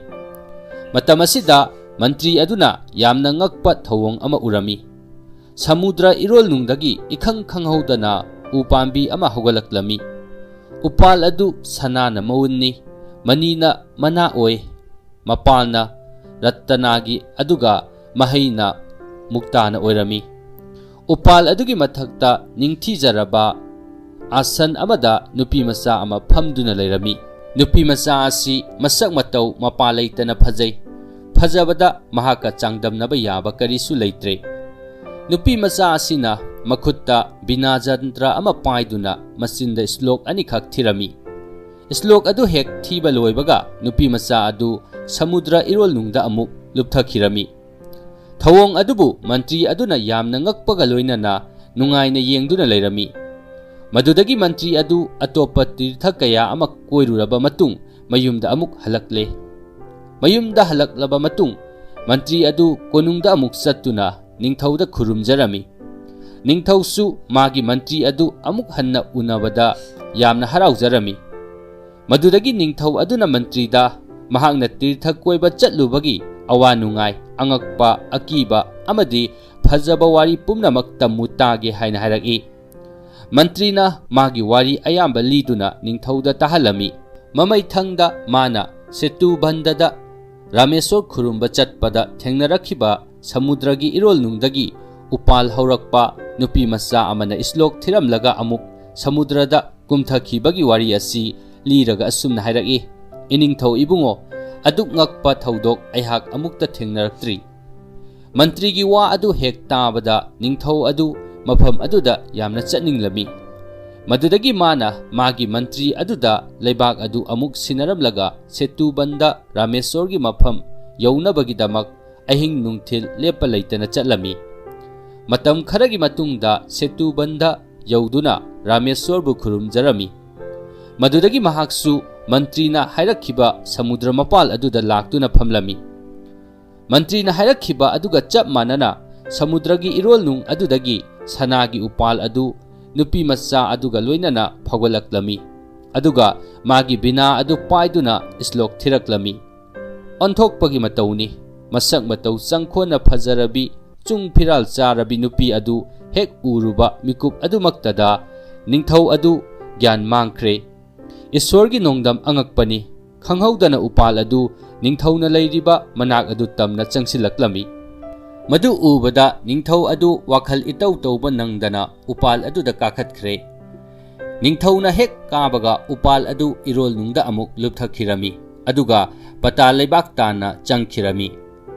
ꯃꯇꯝ ꯑꯁꯤꯗ ꯃꯟꯇ꯭ꯔꯤ ꯑꯗꯨꯅ ꯌꯥꯝꯅ ꯉꯛꯄ ꯊꯧꯑꯣꯡ ꯑꯃ ꯎꯔꯝꯃꯤ꯫ ꯁꯃꯨꯗ꯭ꯔ ꯏꯔꯣꯜꯅꯨꯡꯗꯒꯤ ꯏꯈꯪ ꯈꯪꯍꯧꯗꯅ ꯎ ꯄꯥꯝꯕꯤ ꯑꯃ ꯍꯧꯒꯠꯂꯛꯂꯝꯃꯤ꯫ ꯎꯄꯥꯜ ꯑꯗꯨ ꯁꯅꯥꯅ ꯃꯎꯟꯅꯤ, ꯃꯅꯤꯅ ꯃꯅꯥ ꯑꯣꯏ, ꯃꯄꯥꯜꯅ ꯔꯠꯇꯅꯥꯒꯤ, ꯑꯗꯨꯒ ꯃꯍꯩꯅ ꯃꯨꯛꯇꯥꯅ ꯑꯣꯏꯔꯝꯃꯤ꯫ ꯎꯄꯥꯜ ꯑꯗꯨꯒꯤ ꯃꯊꯛꯇ ꯅꯤꯡꯊꯤꯖꯔꯕ ꯑꯥꯁꯟ ꯑꯃꯗ ꯅꯨꯄꯤ ꯃꯆꯥ ꯑꯃ ꯐꯝꯗꯨꯅ ꯂꯩꯔꯝꯃꯤ꯫ ꯅꯨꯄꯤ ꯃꯆꯥ ꯑꯁꯤ ꯃꯁꯛ ꯃꯇꯧ ꯃꯄꯥ ꯂꯩꯇꯅ ꯐꯖꯩ꯫ ꯐꯖꯕꯗ ꯃꯍꯥꯛꯀ ꯆꯥꯡꯗꯝꯅꯕ ꯌꯥꯕ ꯀꯔꯤꯁꯨ ꯂꯩꯇ꯭ꯔꯦ꯫ ꯅꯨꯄꯤ ꯃꯆꯥ ꯑꯁꯤꯅ ꯃꯈꯨꯠꯇ ꯕꯤꯅꯥ ꯖꯟꯇ꯭ꯔ ꯑꯃ ꯄꯥꯏꯗꯨꯅ ꯃꯆꯤꯟꯗ ꯁ꯭ꯂꯣꯛ ꯑꯅꯤꯈꯛ ꯊꯤꯔꯝꯃꯤ꯫ ꯁ꯭ꯂꯣꯛ ꯑꯗꯨ ꯍꯦꯛ ꯊꯤꯕ ꯂꯣꯏꯕꯒ ꯅꯨꯄꯤ ꯃꯆꯥ ꯑꯗꯨ ꯁꯃꯨꯗ꯭ꯔ ꯏꯔꯣꯜꯅꯨꯡꯗ ꯑꯃꯨꯛ ꯂꯨꯞꯊꯈꯤꯔꯝꯃꯤ꯫ ꯊꯧꯑꯣꯡ ꯑꯗꯨꯕꯨ ꯃꯟꯇ꯭ꯔꯤ ꯑꯗꯨꯅ ꯌꯥꯝꯅ ꯉꯛꯄꯒ ꯂꯣꯏꯅꯅ ꯅꯨꯡꯉꯥꯏꯅ ꯌꯦꯡꯗꯨꯅ ꯂꯩꯔꯝꯃꯤ꯫ ꯃꯗꯨꯗꯒꯤ ꯃꯟꯇ꯭ꯔꯤ ꯑꯗꯨ ꯑꯇꯣꯞꯄ ꯇꯤꯔꯊ ꯀꯌꯥ ꯑꯃ ꯀꯣꯏꯔꯨꯔꯕ ꯃꯇꯨꯡ ꯃꯌꯨꯝꯗ ꯑꯃꯨꯛ ꯍꯜꯂꯛꯂꯦ꯫ ꯃꯌꯨꯝꯗ ꯍꯜꯂꯛꯂꯕ ꯃꯇꯨꯡ ꯃꯟꯇ꯭ꯔꯤ ꯑꯗꯨ ꯀꯣꯅꯨꯡꯗ ꯑꯃꯨꯛ ꯆꯠꯇꯨꯅ ꯅꯤꯡꯊꯧꯗ ꯈꯨꯔꯨꯝꯖꯔꯝꯃꯤ꯫ ꯅꯤꯡꯊꯧꯁꯨ ꯃꯥꯒꯤ ꯃꯟꯇ꯭ꯔꯤ ꯑꯗꯨ ꯑꯃꯨꯛ ꯍꯟꯅ ꯎꯅꯕꯗ ꯌꯥꯝꯅ ꯍꯔꯥꯎꯖꯔꯝꯃꯤ꯫ ꯃꯗꯨꯗꯒꯤ ꯅꯤꯡꯊꯧ ꯑꯗꯨꯅ ꯃꯟꯇ꯭ꯔꯤꯗ ꯃꯍꯥꯛꯅ ꯇꯤꯔꯊ ꯀꯣꯏꯕ ꯆꯠꯂꯨꯕꯒꯤ ꯑꯋꯥ ꯅꯨꯡꯉꯥꯏ, ꯑꯉꯛꯄ, ꯑꯀꯤꯕ ꯑꯃꯗꯤ ꯐꯖꯕ ꯋꯥꯔꯤ ꯄꯨꯝꯅꯃꯛ ꯇꯝꯃꯨ ꯇꯥꯒꯦ ꯍꯥꯏꯅ ꯍꯥꯏꯔꯛꯏ꯫ ꯃꯟꯇ꯭ꯔꯤꯅ ꯃꯥꯒꯤ ꯋꯥꯔꯤ ꯑꯌꯥꯝꯕ ꯂꯤꯗꯨꯅ ꯅꯤꯡꯊꯧꯗ ꯇꯥꯍꯜꯂꯝꯃꯤ꯫ ꯃꯃꯩꯊꯪꯗ ꯃꯥꯅ ꯁꯦꯇꯨꯕꯟꯗꯗ ꯔꯥꯃꯦꯁꯣꯔ ꯈꯨꯔꯨꯝꯕ ꯆꯠꯄꯗ ꯊꯦꯡꯅꯔꯛꯈꯤꯕ ꯁꯃꯨꯗ꯭ꯔꯒꯤ ꯏꯔꯣꯜꯅꯨꯡꯗꯒꯤ ꯎꯄꯥꯜ ꯍꯧꯔꯛꯄ ꯅꯨꯄꯤ ꯃꯆꯥ ꯑꯃꯅ ꯏꯁꯂꯣꯛ ꯊꯤꯔꯝꯂꯒ ꯑꯃꯨꯛ ꯁꯃꯨꯗ꯭ꯔꯗ ꯀꯨꯝꯊꯈꯤꯕꯒꯤ ꯋꯥꯔꯤ ꯑꯁꯤ ꯂꯤꯔꯒ ꯑꯁꯨꯝꯅ ꯍꯥꯏꯔꯛꯏ, "ꯏꯅꯤꯡꯊꯧ ꯏꯕꯨꯡꯉꯣ, ꯑꯗꯨꯛ ꯉꯛꯄ ꯊꯧꯗꯣꯛ ꯑꯩꯍꯥꯛ ꯑꯃꯨꯛꯇ ꯊꯦꯡꯅꯔꯛꯇ꯭ꯔꯤ꯫" ꯃꯟꯇ꯭ꯔꯤꯒꯤ ꯋꯥ ꯑꯗꯨ ꯍꯦꯛ ꯇꯥꯕꯗ ꯅꯤꯡꯊꯧ ꯑꯗꯨ ꯃꯐꯝ ꯑꯗꯨꯗ ꯌꯥꯝꯅ ꯆꯠꯅꯤꯡꯂꯝꯃꯤ꯫ ꯃꯗꯨꯗꯒꯤ ꯃꯥꯅ ꯃꯥꯒꯤ ꯃꯟꯇ꯭ꯔꯤ ꯑꯗꯨꯗ ꯂꯩꯕꯥꯛ ꯑꯗꯨ ꯑꯃꯨꯛ ꯁꯤꯟꯅꯔꯝꯂꯒ ꯁꯦꯇꯨꯕꯟꯗ ꯔꯥꯃꯦꯁꯣꯔꯒꯤ ꯃꯐꯝ ꯌꯧꯅꯕꯒꯤꯗꯃꯛ ꯑꯍꯤꯡ ꯅꯨꯡꯊꯤꯜ ꯂꯦꯞꯄ ꯂꯩꯇꯅ ꯆꯠꯂꯝꯃꯤ꯫ ꯃꯇꯝ ꯈꯔꯒꯤ ꯃꯇꯨꯡꯗ ꯁꯦꯇꯨꯕꯟꯗ ꯌꯧꯗꯨꯅ ꯔꯥꯃꯦꯁꯣꯔꯕꯨ ꯈꯨꯔꯨꯝꯖꯔꯝꯃꯤ꯫ ꯃꯗꯨꯗꯒꯤ ꯃꯍꯥꯛꯁꯨ ꯃꯟꯇ꯭ꯔꯤꯅ ꯍꯥꯏꯔꯛꯈꯤꯕ ꯁꯃꯨꯗ꯭ꯔ ꯃꯄꯥꯜ ꯑꯗꯨꯗ ꯂꯥꯛꯇꯨꯅ ꯐꯝꯂꯝꯃꯤ꯫ ꯃꯟꯇ꯭ꯔꯤꯅ ꯍꯥꯏꯔꯛꯈꯤꯕ ꯑꯗꯨꯒ ꯆꯞ ꯃꯥꯟꯅꯅ ꯁꯃꯨꯗ꯭ꯔꯒꯤ ꯏꯔꯣꯜꯅꯨꯡ ꯑꯗꯨꯗꯒꯤ ꯁꯅꯥꯒꯤ ꯎꯄꯥꯜ ꯑꯗꯨ ꯅꯨꯄꯤ ꯃꯆꯥ ꯑꯗꯨꯒ ꯂꯣꯏꯅꯅ ꯐꯥꯎꯒꯠꯂꯛꯂꯝꯃꯤ꯫ ꯑꯗꯨꯒ ꯃꯥꯒꯤ ꯕꯤꯅꯥ ꯑꯗꯨ ꯄꯥꯏꯗꯨꯅ ꯏꯁꯂꯣꯛ ꯊꯤꯔꯛꯂꯝꯃꯤ꯫ ꯑꯣꯟꯊꯣꯛꯄꯒꯤ ꯃꯇꯧꯅꯤ꯫ ꯃꯁꯛ ꯃꯇꯧ ꯆꯪꯈꯣꯟꯅ ꯐꯖꯔꯕꯤ, ꯆꯨꯡ ꯐꯤꯔꯥꯜ ꯆꯥꯔꯕꯤ ꯅꯨꯄꯤ ꯑꯗꯨ ꯍꯦꯛ ꯎꯔꯨꯕ ꯃꯤꯀꯨꯞ ꯑꯗꯨꯃꯛꯇꯗ ꯅꯤꯡꯊꯧ ꯑꯗꯨ ꯒ꯭ꯌꯥꯟ ꯃꯥꯡꯈ꯭ꯔꯦ꯫ ꯏꯁ꯭ꯋꯔꯒꯤ ꯅꯣꯡꯗꯝ ꯑꯉꯛꯄꯅꯤ꯫ ꯈꯪꯍꯧꯗꯅ ꯎꯄꯥꯜ ꯑꯗꯨ ꯅꯤꯡꯊꯧꯅ ꯂꯩꯔꯤꯕ ꯃꯅꯥꯛ ꯑꯗꯨ ꯇꯝꯅ ꯆꯪꯁꯤꯜꯂꯛꯂꯝꯃꯤ꯫ ꯃꯗꯨ ꯎꯕꯗ ꯅꯤꯡꯊꯧ ꯑꯗꯨ ꯋꯥꯈꯜ ꯏꯇꯧ ꯇꯧꯕ ꯅꯪꯗꯅ ꯎꯄꯥꯜ ꯑꯗꯨꯗ ꯀꯥꯈꯠꯈ꯭ꯔꯦ꯫ ꯅꯤꯡꯊꯧꯅ ꯍꯦꯛ ꯀꯥꯕꯒ ꯎꯄꯥꯜ ꯑꯗꯨ ꯏꯔꯣꯜꯅꯨꯡꯗ ꯑꯃꯨꯛ ꯂꯨꯞꯊꯈꯤꯔꯝꯃꯤ, ꯑꯗꯨꯒ ꯄꯇꯥ ꯂꯩꯕꯥꯛ ꯇꯥꯟꯅ ꯆꯪꯈꯤꯔꯝꯃꯤ꯫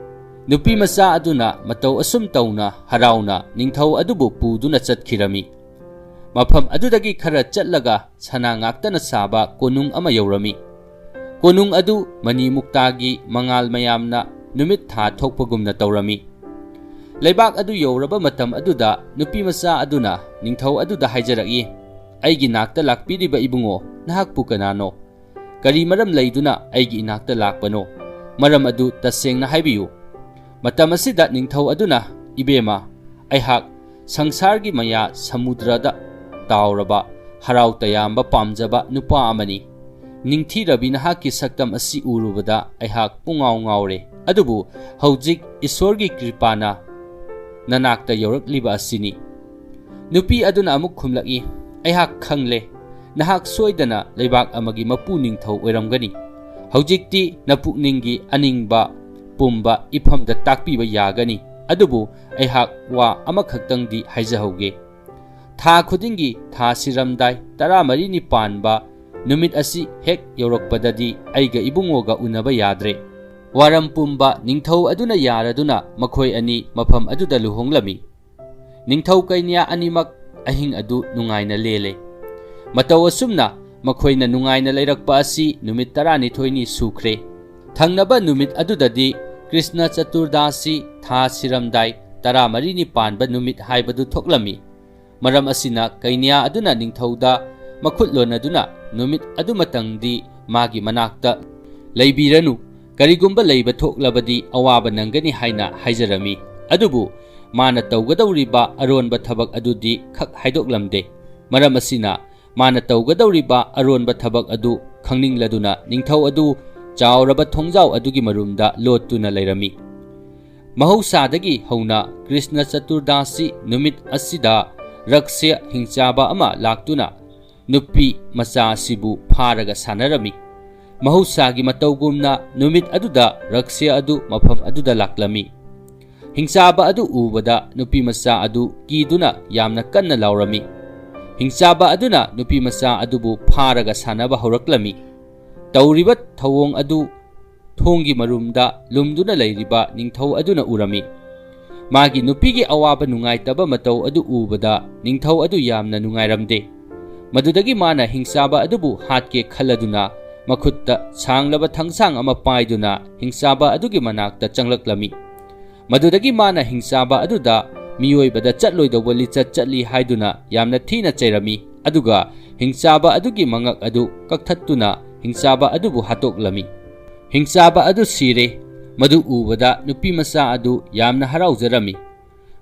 ꯅꯨꯄꯤ ꯃꯆꯥ ꯑꯗꯨꯅ ꯃꯇꯧ ꯑꯁꯨꯝ ꯇꯧꯅ ꯍꯔꯥꯎꯅ ꯅꯤꯡꯊꯧ ꯑꯗꯨꯕꯨ ꯄꯨꯗꯨꯅ ꯆꯠꯈꯤꯔꯝꯃꯤ꯫ ꯃꯐꯝ ꯑꯗꯨꯗꯒꯤ ꯈꯔ ꯆꯠꯂꯒ ꯁꯅꯥ ꯉꯥꯛꯇꯅ ꯁꯥꯕ ꯀꯣꯅꯨꯡ ꯑꯃ ꯌꯧꯔꯝꯃꯤ꯫ ꯀꯣꯅꯨꯡ ꯑꯗꯨ ꯃꯅꯤ ꯃꯨꯛꯇꯥꯒꯤ ꯃꯉꯥꯜ ꯃꯌꯥꯝꯅ ꯅꯨꯃꯤꯠ ꯊꯥ ꯊꯣꯛꯄꯒꯨꯝꯅ ꯇꯧꯔꯝꯃꯤ꯫ ꯂꯩꯕꯥꯛ ꯑꯗꯨ ꯌꯧꯔꯕ ꯃꯇꯝ ꯑꯗꯨꯗ ꯅꯨꯄꯤ ꯃꯆꯥ ꯑꯗꯨꯅ ꯅꯤꯡꯊꯧ ꯑꯗꯨꯗ ꯍꯥꯏꯖꯔꯛꯏ, "ꯑꯩꯒꯤ ꯅꯥꯛꯇ ꯂꯥꯛꯄꯤꯔꯤꯕ ꯏꯕꯨꯡꯉꯣ, ꯅꯍꯥꯛꯄꯨ ꯀꯅꯥꯅꯣ? ꯀꯔꯤ ꯃꯔꯝ ꯂꯩꯗꯨꯅ ꯑꯩꯒꯤ ꯏꯅꯥꯛꯇ ꯂꯥꯛꯄꯅꯣ? ꯃꯔꯝ ꯑꯗꯨ ꯇꯁꯦꯡꯅ ꯍꯥꯏꯕꯤꯌꯨ꯫" ꯃꯇꯝ ꯑꯁꯤꯗ ꯅꯤꯡꯊꯧ ꯑꯗꯨꯅ, "ꯏꯕꯦꯝꯃ, ꯑꯩꯍꯥꯛ ꯁꯪꯁꯥꯔꯒꯤ ꯃꯌꯥ ꯁꯃꯨꯗ꯭ꯔꯗ ꯇꯥꯎꯔꯕ, ꯍꯔꯥꯎ ꯇꯌꯥꯝꯕ ꯄꯥꯝꯖꯕ ꯅꯨꯄꯥ ꯑꯃꯅꯤ꯫ ꯅꯤꯡꯊꯤꯔꯕꯤ ꯅꯍꯥꯛꯀꯤ ꯁꯛꯇꯝ ꯑꯁꯤ ꯎꯔꯨꯕꯗ ꯑꯩꯍꯥꯛ ꯄꯨꯡꯉꯥꯎ ꯉꯥꯎꯔꯦ꯫ ꯑꯗꯨꯕꯨ ꯍꯧꯖꯤꯛ ꯏꯁꯣꯔꯒꯤ ꯀ꯭ꯔꯤꯄꯥꯅ ꯅꯅꯥꯛꯇ ꯌꯧꯔꯛꯂꯤꯕ ꯑꯁꯤꯅꯤ꯫" ꯅꯨꯄꯤ ꯑꯗꯨꯅ ꯑꯃꯨꯛ ꯈꯨꯝꯂꯛꯏ, "ꯑꯩꯍꯥꯛ ꯈꯪꯂꯦ, ꯅꯍꯥꯛ ꯁꯣꯏꯗꯅ ꯂꯩꯕꯥꯛ ꯑꯃꯒꯤ ꯃꯄꯨ ꯅꯤꯡꯊꯧ ꯑꯣꯏꯔꯝꯒꯅꯤ꯫ ꯍꯧꯖꯤꯛꯇꯤ ꯅꯄꯨꯛꯅꯤꯡꯒꯤ ꯑꯅꯤꯡꯕ ꯄꯨꯝꯕ ꯏꯐꯝꯗ ꯇꯥꯛꯄꯤꯕ ꯌꯥꯒꯅꯤ, ꯑꯗꯨꯕꯨ ꯑꯩꯍꯥꯛ ꯋꯥ ꯑꯃꯈꯛꯇꯪꯗꯤ ꯍꯥꯏꯖꯍꯧꯒꯦ꯫ ꯊꯥ ꯈꯨꯗꯤꯡꯒꯤ ꯊꯥ ꯁꯤꯔꯝꯗꯥꯏ ꯇꯔꯥꯃꯔꯤꯅꯤ ꯄꯥꯟꯕ ꯅꯨꯃꯤꯠ ꯑꯁꯤ ꯍꯦꯛ ꯌꯧꯔꯛꯄꯗꯗꯤ ꯑꯩꯒ ꯏꯕꯨꯡꯉꯣꯒ ꯎꯅꯕ ꯌꯥꯗ꯭ꯔꯦ꯫" ꯋꯥꯔꯝ ꯄꯨꯝꯕ ꯅꯤꯡꯊꯧ ꯑꯗꯨꯅ ꯌꯥꯔꯗꯨꯅ ꯃꯈꯣꯏ ꯑꯅꯤ ꯃꯐꯝ ꯑꯗꯨꯗ ꯂꯨꯍꯣꯡꯂꯝꯃꯤ꯫ ꯅꯤꯡꯊꯧ ꯀꯩꯅ꯭ꯌꯥ ꯑꯅꯤꯃꯛ ꯑꯍꯤꯡ ꯑꯗꯨ ꯅꯨꯡꯉꯥꯏꯅ ꯂꯦꯜꯂꯦ꯫ ꯃꯇꯧ ꯑꯁꯨꯝꯅ ꯃꯈꯣꯏꯅ ꯅꯨꯡꯉꯥꯏꯅ ꯂꯩꯔꯛꯄ ꯑꯁꯤ ꯅꯨꯃꯤꯠ ꯇꯔꯥꯅꯤꯊꯣꯏꯅꯤ ꯁꯨꯈ꯭ꯔꯦ꯫ ꯊꯪꯅꯕ ꯅꯨꯃꯤꯠ ꯑꯗꯨꯗꯗꯤ ꯀ꯭ꯔꯤꯁꯅ ꯆꯇꯨꯔꯗꯥꯁꯤ, ꯊꯥ ꯁꯤꯔꯝꯗꯥꯏ ꯇꯔꯥꯃꯔꯤꯅꯤ ꯄꯥꯟꯕ ꯅꯨꯃꯤꯠ ꯍꯥꯏꯕꯗꯨ ꯊꯣꯛꯂꯝꯃꯤ꯫ ꯃꯔꯝ ꯑꯁꯤꯅ ꯀꯩꯅ꯭ꯌꯥ ꯑꯗꯨꯅ ꯅꯤꯡꯊꯧꯗ ꯃꯈꯨꯠ ꯂꯣꯟꯅꯗꯨꯅ ꯅꯨꯃꯤꯠ ꯑꯗꯨꯃꯇꯪꯗꯤ ꯃꯥꯒꯤ ꯃꯅꯥꯛꯇ ꯂꯩꯕꯤꯔꯅꯨ, ꯀꯔꯤꯒꯨꯝꯕ ꯂꯩꯕ ꯊꯣꯛꯂꯕꯗꯤ ꯑꯋꯥꯕ ꯅꯪꯒꯅꯤ ꯍꯥꯏꯅ ꯍꯥꯏꯖꯔꯝꯃꯤ꯫ ꯑꯗꯨꯕꯨ ꯃꯥꯅ ꯇꯧꯒꯗꯧꯔꯤꯕ ꯑꯔꯣꯟꯕ ꯊꯕꯛ ꯑꯗꯨꯗꯤ ꯈꯛ ꯍꯥꯏꯗꯣꯛꯂꯝꯗꯦ꯫ ꯃꯔꯝ ꯑꯁꯤꯅ ꯃꯥꯅ ꯇꯧꯒꯗꯧꯔꯤꯕ ꯑꯔꯣꯟꯕ ꯊꯕꯛ ꯑꯗꯨ ꯈꯪꯅꯤꯡꯂꯗꯨꯅ ꯅꯤꯡꯊꯧ ꯑꯗꯨ ꯆꯥꯎꯔꯕ ꯊꯣꯡꯖꯥꯎ ꯑꯗꯨꯒꯤ ꯃꯔꯨꯝꯗ ꯂꯣꯠꯇꯨꯅ ꯂꯩꯔꯝꯃꯤ꯫ ꯃꯍꯧꯁꯥꯗꯒꯤ ꯍꯧꯅ ꯀ꯭ꯔꯤꯁꯅ ꯆꯇꯨꯔꯗꯥꯁꯤ ꯅꯨꯃꯤꯠ ꯑꯁꯤꯗ ꯔꯛꯁ꯭ꯌ ꯍꯤꯡꯆꯥꯕ ꯑꯃ ꯂꯥꯛꯇꯨꯅ ꯅꯨꯄꯤ ꯃꯆꯥ ꯑꯁꯤꯕꯨ ꯐꯥꯔꯒ ꯁꯥꯟꯅꯔꯝꯃꯤ꯫ ꯃꯍꯧꯁꯥꯒꯤ ꯃꯇꯧꯒꯨꯝꯅ ꯅꯨꯃꯤꯠ ꯑꯗꯨꯗ ꯔꯛꯁ꯭ꯌ ꯑꯗꯨ ꯃꯐꯝ ꯑꯗꯨꯗ ꯂꯥꯛꯂꯝꯃꯤ꯫ ꯍꯤꯡꯆꯥꯕ ꯑꯗꯨ ꯎꯕꯗ ꯅꯨꯄꯤ ꯃꯆꯥ ꯑꯗꯨ ꯀꯤꯗꯨꯅ ꯌꯥꯝꯅ ꯀꯟꯅ ꯂꯥꯎꯔꯝꯃꯤ꯫ ꯍꯤꯡꯆꯥꯕ ꯑꯗꯨꯅ ꯅꯨꯄꯤ ꯃꯆꯥ ꯑꯗꯨꯕꯨ ꯐꯥꯔꯒ ꯁꯥꯟꯅꯕ ꯍꯧꯔꯛꯂꯝꯃꯤ꯫ ꯇꯧꯔꯤꯕ ꯊꯧꯑꯣꯡ ꯑꯗꯨ ꯊꯣꯡꯒꯤ ꯃꯔꯨꯝꯗ ꯂꯨꯝꯗꯨꯅ ꯂꯩꯔꯤꯕ ꯅꯤꯡꯊꯧ ꯑꯗꯨꯅ ꯎꯔꯝꯃꯤ꯫ ꯃꯥꯒꯤ ꯅꯨꯄꯤꯒꯤ ꯑꯋꯥꯕ ꯅꯨꯡꯉꯥꯏꯇꯕ ꯃꯇꯧ ꯑꯗꯨ ꯎꯕꯗ ꯅꯤꯡꯊꯧ ꯑꯗꯨ ꯌꯥꯝꯅ ꯅꯨꯡꯉꯥꯏꯔꯝꯗꯦ꯫ ꯃꯗꯨꯗꯒꯤ ꯃꯥꯅ ꯍꯤꯡꯆꯥꯕ ꯑꯗꯨꯕꯨ ꯍꯥꯠꯀꯦ ꯈꯜꯂꯗꯨꯅ ꯃꯈꯨꯠꯇ ꯁꯥꯡꯂꯕ ꯊꯥꯡꯁꯥꯡ ꯑꯃ ꯄꯥꯏꯗꯨꯅ ꯍꯤꯡꯆꯥꯕ ꯑꯗꯨꯒꯤ ꯃꯅꯥꯛꯇ ꯆꯪꯂꯛꯂꯝꯃꯤ꯫ ꯃꯗꯨꯗꯒꯤ ꯃꯥꯅ ꯍꯤꯡꯆꯥꯕ ꯑꯗꯨꯗ ꯃꯤꯑꯣꯏꯕꯗ ꯆꯠꯂꯣꯏꯗꯧꯕ ꯂꯤꯆꯠ ꯆꯠꯂꯤ ꯍꯥꯏꯗꯨꯅ ꯌꯥꯝꯅ ꯊꯤꯅ ꯆꯩꯔꯝꯃꯤ꯫ ꯑꯗꯨꯒ ꯍꯤꯡꯆꯥꯕ ꯑꯗꯨꯒꯤ ꯃꯉꯛ ꯑꯗꯨ ꯀꯛꯊꯠꯇꯨꯅ ꯍꯤꯡꯆꯥꯕ ꯑꯗꯨꯕꯨ ꯍꯥꯠꯇꯣꯛꯂꯝꯃꯤ꯫ ꯍꯤꯡꯆꯥꯕ ꯑꯗꯨ ꯁꯤꯔꯦ꯫ ꯃꯗꯨ ꯎꯕꯗ ꯅꯨꯄꯤ ꯃꯆꯥ ꯑꯗꯨ ꯌꯥꯝꯅ ꯍꯔꯥꯎꯖꯔꯝꯃꯤ꯫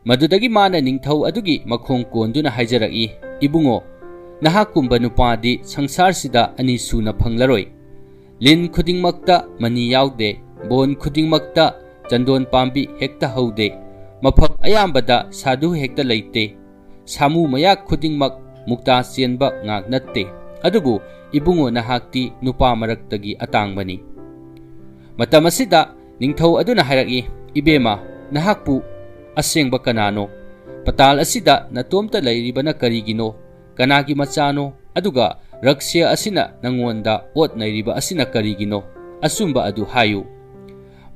ꯃꯗꯨꯗꯒꯤ ꯃꯥꯅ ꯅꯤꯡꯊꯧ ꯑꯗꯨꯒꯤ ꯃꯈꯣꯡ ꯀꯣꯟꯗꯨꯅ ꯍꯥꯏꯖꯔꯛꯏ, "ꯏꯕꯨꯡꯉꯣ, ꯅꯍꯥꯛꯀꯨꯝꯕ ꯅꯨꯄꯥꯗꯤ ꯁꯪꯁꯥꯔꯁꯤꯗ ꯑꯅꯤ ꯁꯨꯅ ꯐꯪꯂꯔꯣꯏ꯫ ꯂꯤꯟ ꯈꯨꯗꯤꯡꯃꯛꯇ ꯃꯅꯤ ꯌꯥꯎꯗꯦ, ꯕꯣꯟ ꯈꯨꯗꯤꯡꯃꯛꯇ ꯆꯟꯗꯣꯟ ꯄꯥꯝꯕꯤ ꯍꯦꯛꯇ ꯍꯧꯗꯦ, ꯃꯐꯝ ꯑꯌꯥꯝꯕꯗ ꯁꯥꯗꯨ ꯍꯦꯛꯇ ꯂꯩꯇꯦ, ꯁꯥꯃꯨ ꯃꯌꯥ ꯈꯨꯗꯤꯡꯃꯛ ꯃꯨꯛꯇꯥ ꯆꯦꯟꯕ ꯉꯥꯛ ꯅꯠꯇꯦ꯫ ꯑꯗꯨꯕꯨ ꯏꯕꯨꯡꯉꯣ, ꯅꯍꯥꯛꯇꯤ ꯅꯨꯄꯥ ꯃꯔꯛꯇꯒꯤ ꯑꯇꯥꯡꯕꯅꯤ"꯫ ꯃꯇꯝ ꯑꯁꯤꯗ ꯅꯤꯡꯊꯧ ꯑꯗꯨꯅ ꯍꯥꯏꯔꯛꯏ, "ꯏꯕꯦꯝꯃ, ꯅꯍꯥꯛꯄꯨ ꯑꯁꯦꯡꯕ ꯀꯅꯥꯅꯣ? ꯄꯇꯥꯜ ꯑꯁꯤꯗ ꯅꯇꯣꯝꯇ ꯂꯩꯔꯤꯕꯅ ꯀꯔꯤꯒꯤꯅꯣ? ꯀꯅꯥꯒꯤ ꯃꯆꯥꯅꯣ? ꯑꯗꯨꯒ ꯔꯛꯁ꯭ꯌ ꯑꯁꯤꯅ ꯅꯉꯣꯟꯗ ꯑꯣꯠ ꯅꯩꯔꯤꯕ ꯑꯁꯤꯅ ꯀꯔꯤꯒꯤꯅꯣ? ꯑꯆꯨꯝꯕ ꯑꯗꯨ ꯍꯥꯏꯌꯨ"꯫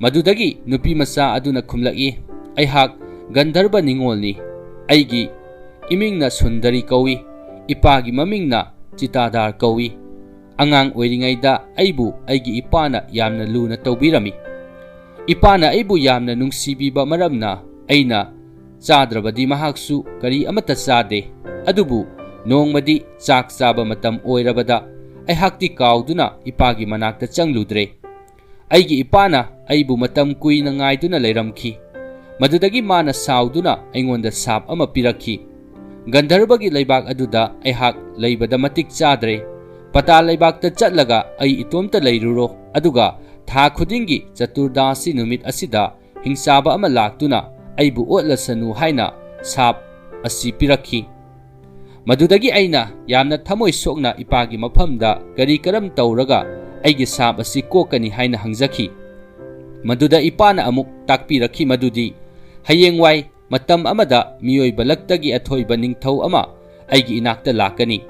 ꯃꯗꯨꯗꯒꯤ ꯅꯨꯄꯤ ꯃꯆꯥ ꯑꯗꯨꯅ ꯈꯨꯝꯂꯛꯏ, "ꯑꯩꯍꯥꯛ ꯒꯟꯙꯔꯕ ꯅꯤꯉꯣꯜꯅꯤ꯫ ꯑꯩꯒꯤ ꯏꯃꯤꯡꯅ ꯁꯨꯟꯗꯔꯤ ꯀꯧꯏ꯫ ꯏꯄꯥꯒꯤ ꯃꯃꯤꯡꯅ ꯆꯤꯇꯥꯗꯥꯔ ꯀꯧꯏ꯫ ꯑꯉꯥꯡ ꯑꯣꯏꯔꯤꯉꯩꯗ ꯑꯩꯕꯨ ꯑꯩꯒꯤ ꯏꯄꯥꯅ ꯌꯥꯝꯅ ꯂꯨꯅ ꯇꯧꯕꯤꯔꯝꯃꯤ꯫ ꯏꯄꯥꯅ ꯑꯩꯕꯨ ꯌꯥꯝꯅ ꯅꯨꯡꯁꯤꯕꯤꯕ ꯃꯔꯝꯅ ꯑꯩꯅ ꯆꯥꯗ꯭ꯔꯕꯗꯤ ꯃꯍꯥꯛꯁꯨ ꯀꯔꯤ ꯑꯃꯠꯇ ꯆꯥꯗꯦ꯫ ꯑꯗꯨꯕꯨ ꯅꯣꯡꯃꯗꯤ ꯆꯥꯛ ꯆꯥꯕ ꯃꯇꯝ ꯑꯣꯏꯔꯕꯗ ꯑꯩꯍꯥꯛꯇꯤ ꯀꯥꯎꯗꯨꯅ ꯏꯄꯥꯒꯤ ꯃꯅꯥꯛꯇ ꯆꯪꯂꯨꯗ꯭ꯔꯦ꯫ ꯑꯩꯒꯤ ꯏꯄꯥꯅ ꯑꯩꯕꯨ ꯃꯇꯝ ꯀꯨꯏꯅ ꯉꯥꯏꯗꯨꯅ ꯂꯩꯔꯝꯈꯤ꯫ ꯃꯗꯨꯗꯒꯤ ꯃꯥꯅ ꯁꯥꯎꯗꯨꯅ ꯑꯩꯉꯣꯟꯗ ꯁꯥꯞ ꯑꯃ ꯄꯤꯔꯛꯈꯤ꯫ ꯒꯟꯙꯔꯕꯒꯤ ꯂꯩꯕꯥꯛ ꯑꯗꯨꯗ ꯑꯩꯍꯥꯛ ꯂꯩꯕꯗ ꯃꯇꯤꯛ ꯆꯥꯗ꯭ꯔꯦ꯫ ꯄꯇꯥ ꯂꯩꯕꯥꯛꯇ ꯆꯠꯂꯒ ꯑꯩ ꯏꯇꯣꯝꯇ ꯂꯩꯔꯨꯔꯣ, ꯑꯗꯨꯒ ꯊꯥ ꯈꯨꯗꯤꯡꯒꯤ ꯆꯇꯨꯔꯗꯥꯁꯤ ꯅꯨꯃꯤꯠ ꯑꯁꯤꯗ ꯍꯤꯡꯆꯥꯕ ꯑꯃ ꯂꯥꯛꯇꯨꯅ ꯑꯩꯕꯨ ꯑꯣꯠꯂꯁꯅꯨ" ꯍꯥꯏꯅ ꯁꯥꯞ ꯑꯁꯤ ꯄꯤꯔꯛꯈꯤ꯫ ꯃꯗꯨꯗꯒꯤ ꯑꯩꯅ ꯌꯥꯝꯅ ꯊꯃꯣꯏ ꯁꯣꯛꯅ ꯏꯄꯥꯒꯤ ꯃꯐꯝꯗ ꯀꯔꯤ ꯀꯔꯝ ꯇꯧꯔꯒ ꯑꯩꯒꯤ ꯁꯥꯞ ꯑꯁꯤ ꯀꯣꯛꯀꯅꯤ ꯍꯥꯏꯅ ꯍꯪꯖꯈꯤ꯫ ꯃꯗꯨꯗ ꯏꯄꯥꯅ ꯑꯃꯨꯛ ꯇꯥꯛꯄꯤꯔꯛꯈꯤ ꯃꯗꯨꯗꯤ, "ꯍꯌꯦꯡꯋꯥꯏ ꯃꯇꯝ ꯑꯃꯗ ꯃꯤꯑꯣꯏꯕ ꯂꯛꯇꯒꯤ ꯑꯊꯣꯏꯕ ꯅꯤꯡꯊꯧ ꯑꯃ ꯑꯩꯒꯤ ꯏꯅꯥꯛꯇ ꯂꯥꯛꯀꯅꯤ꯫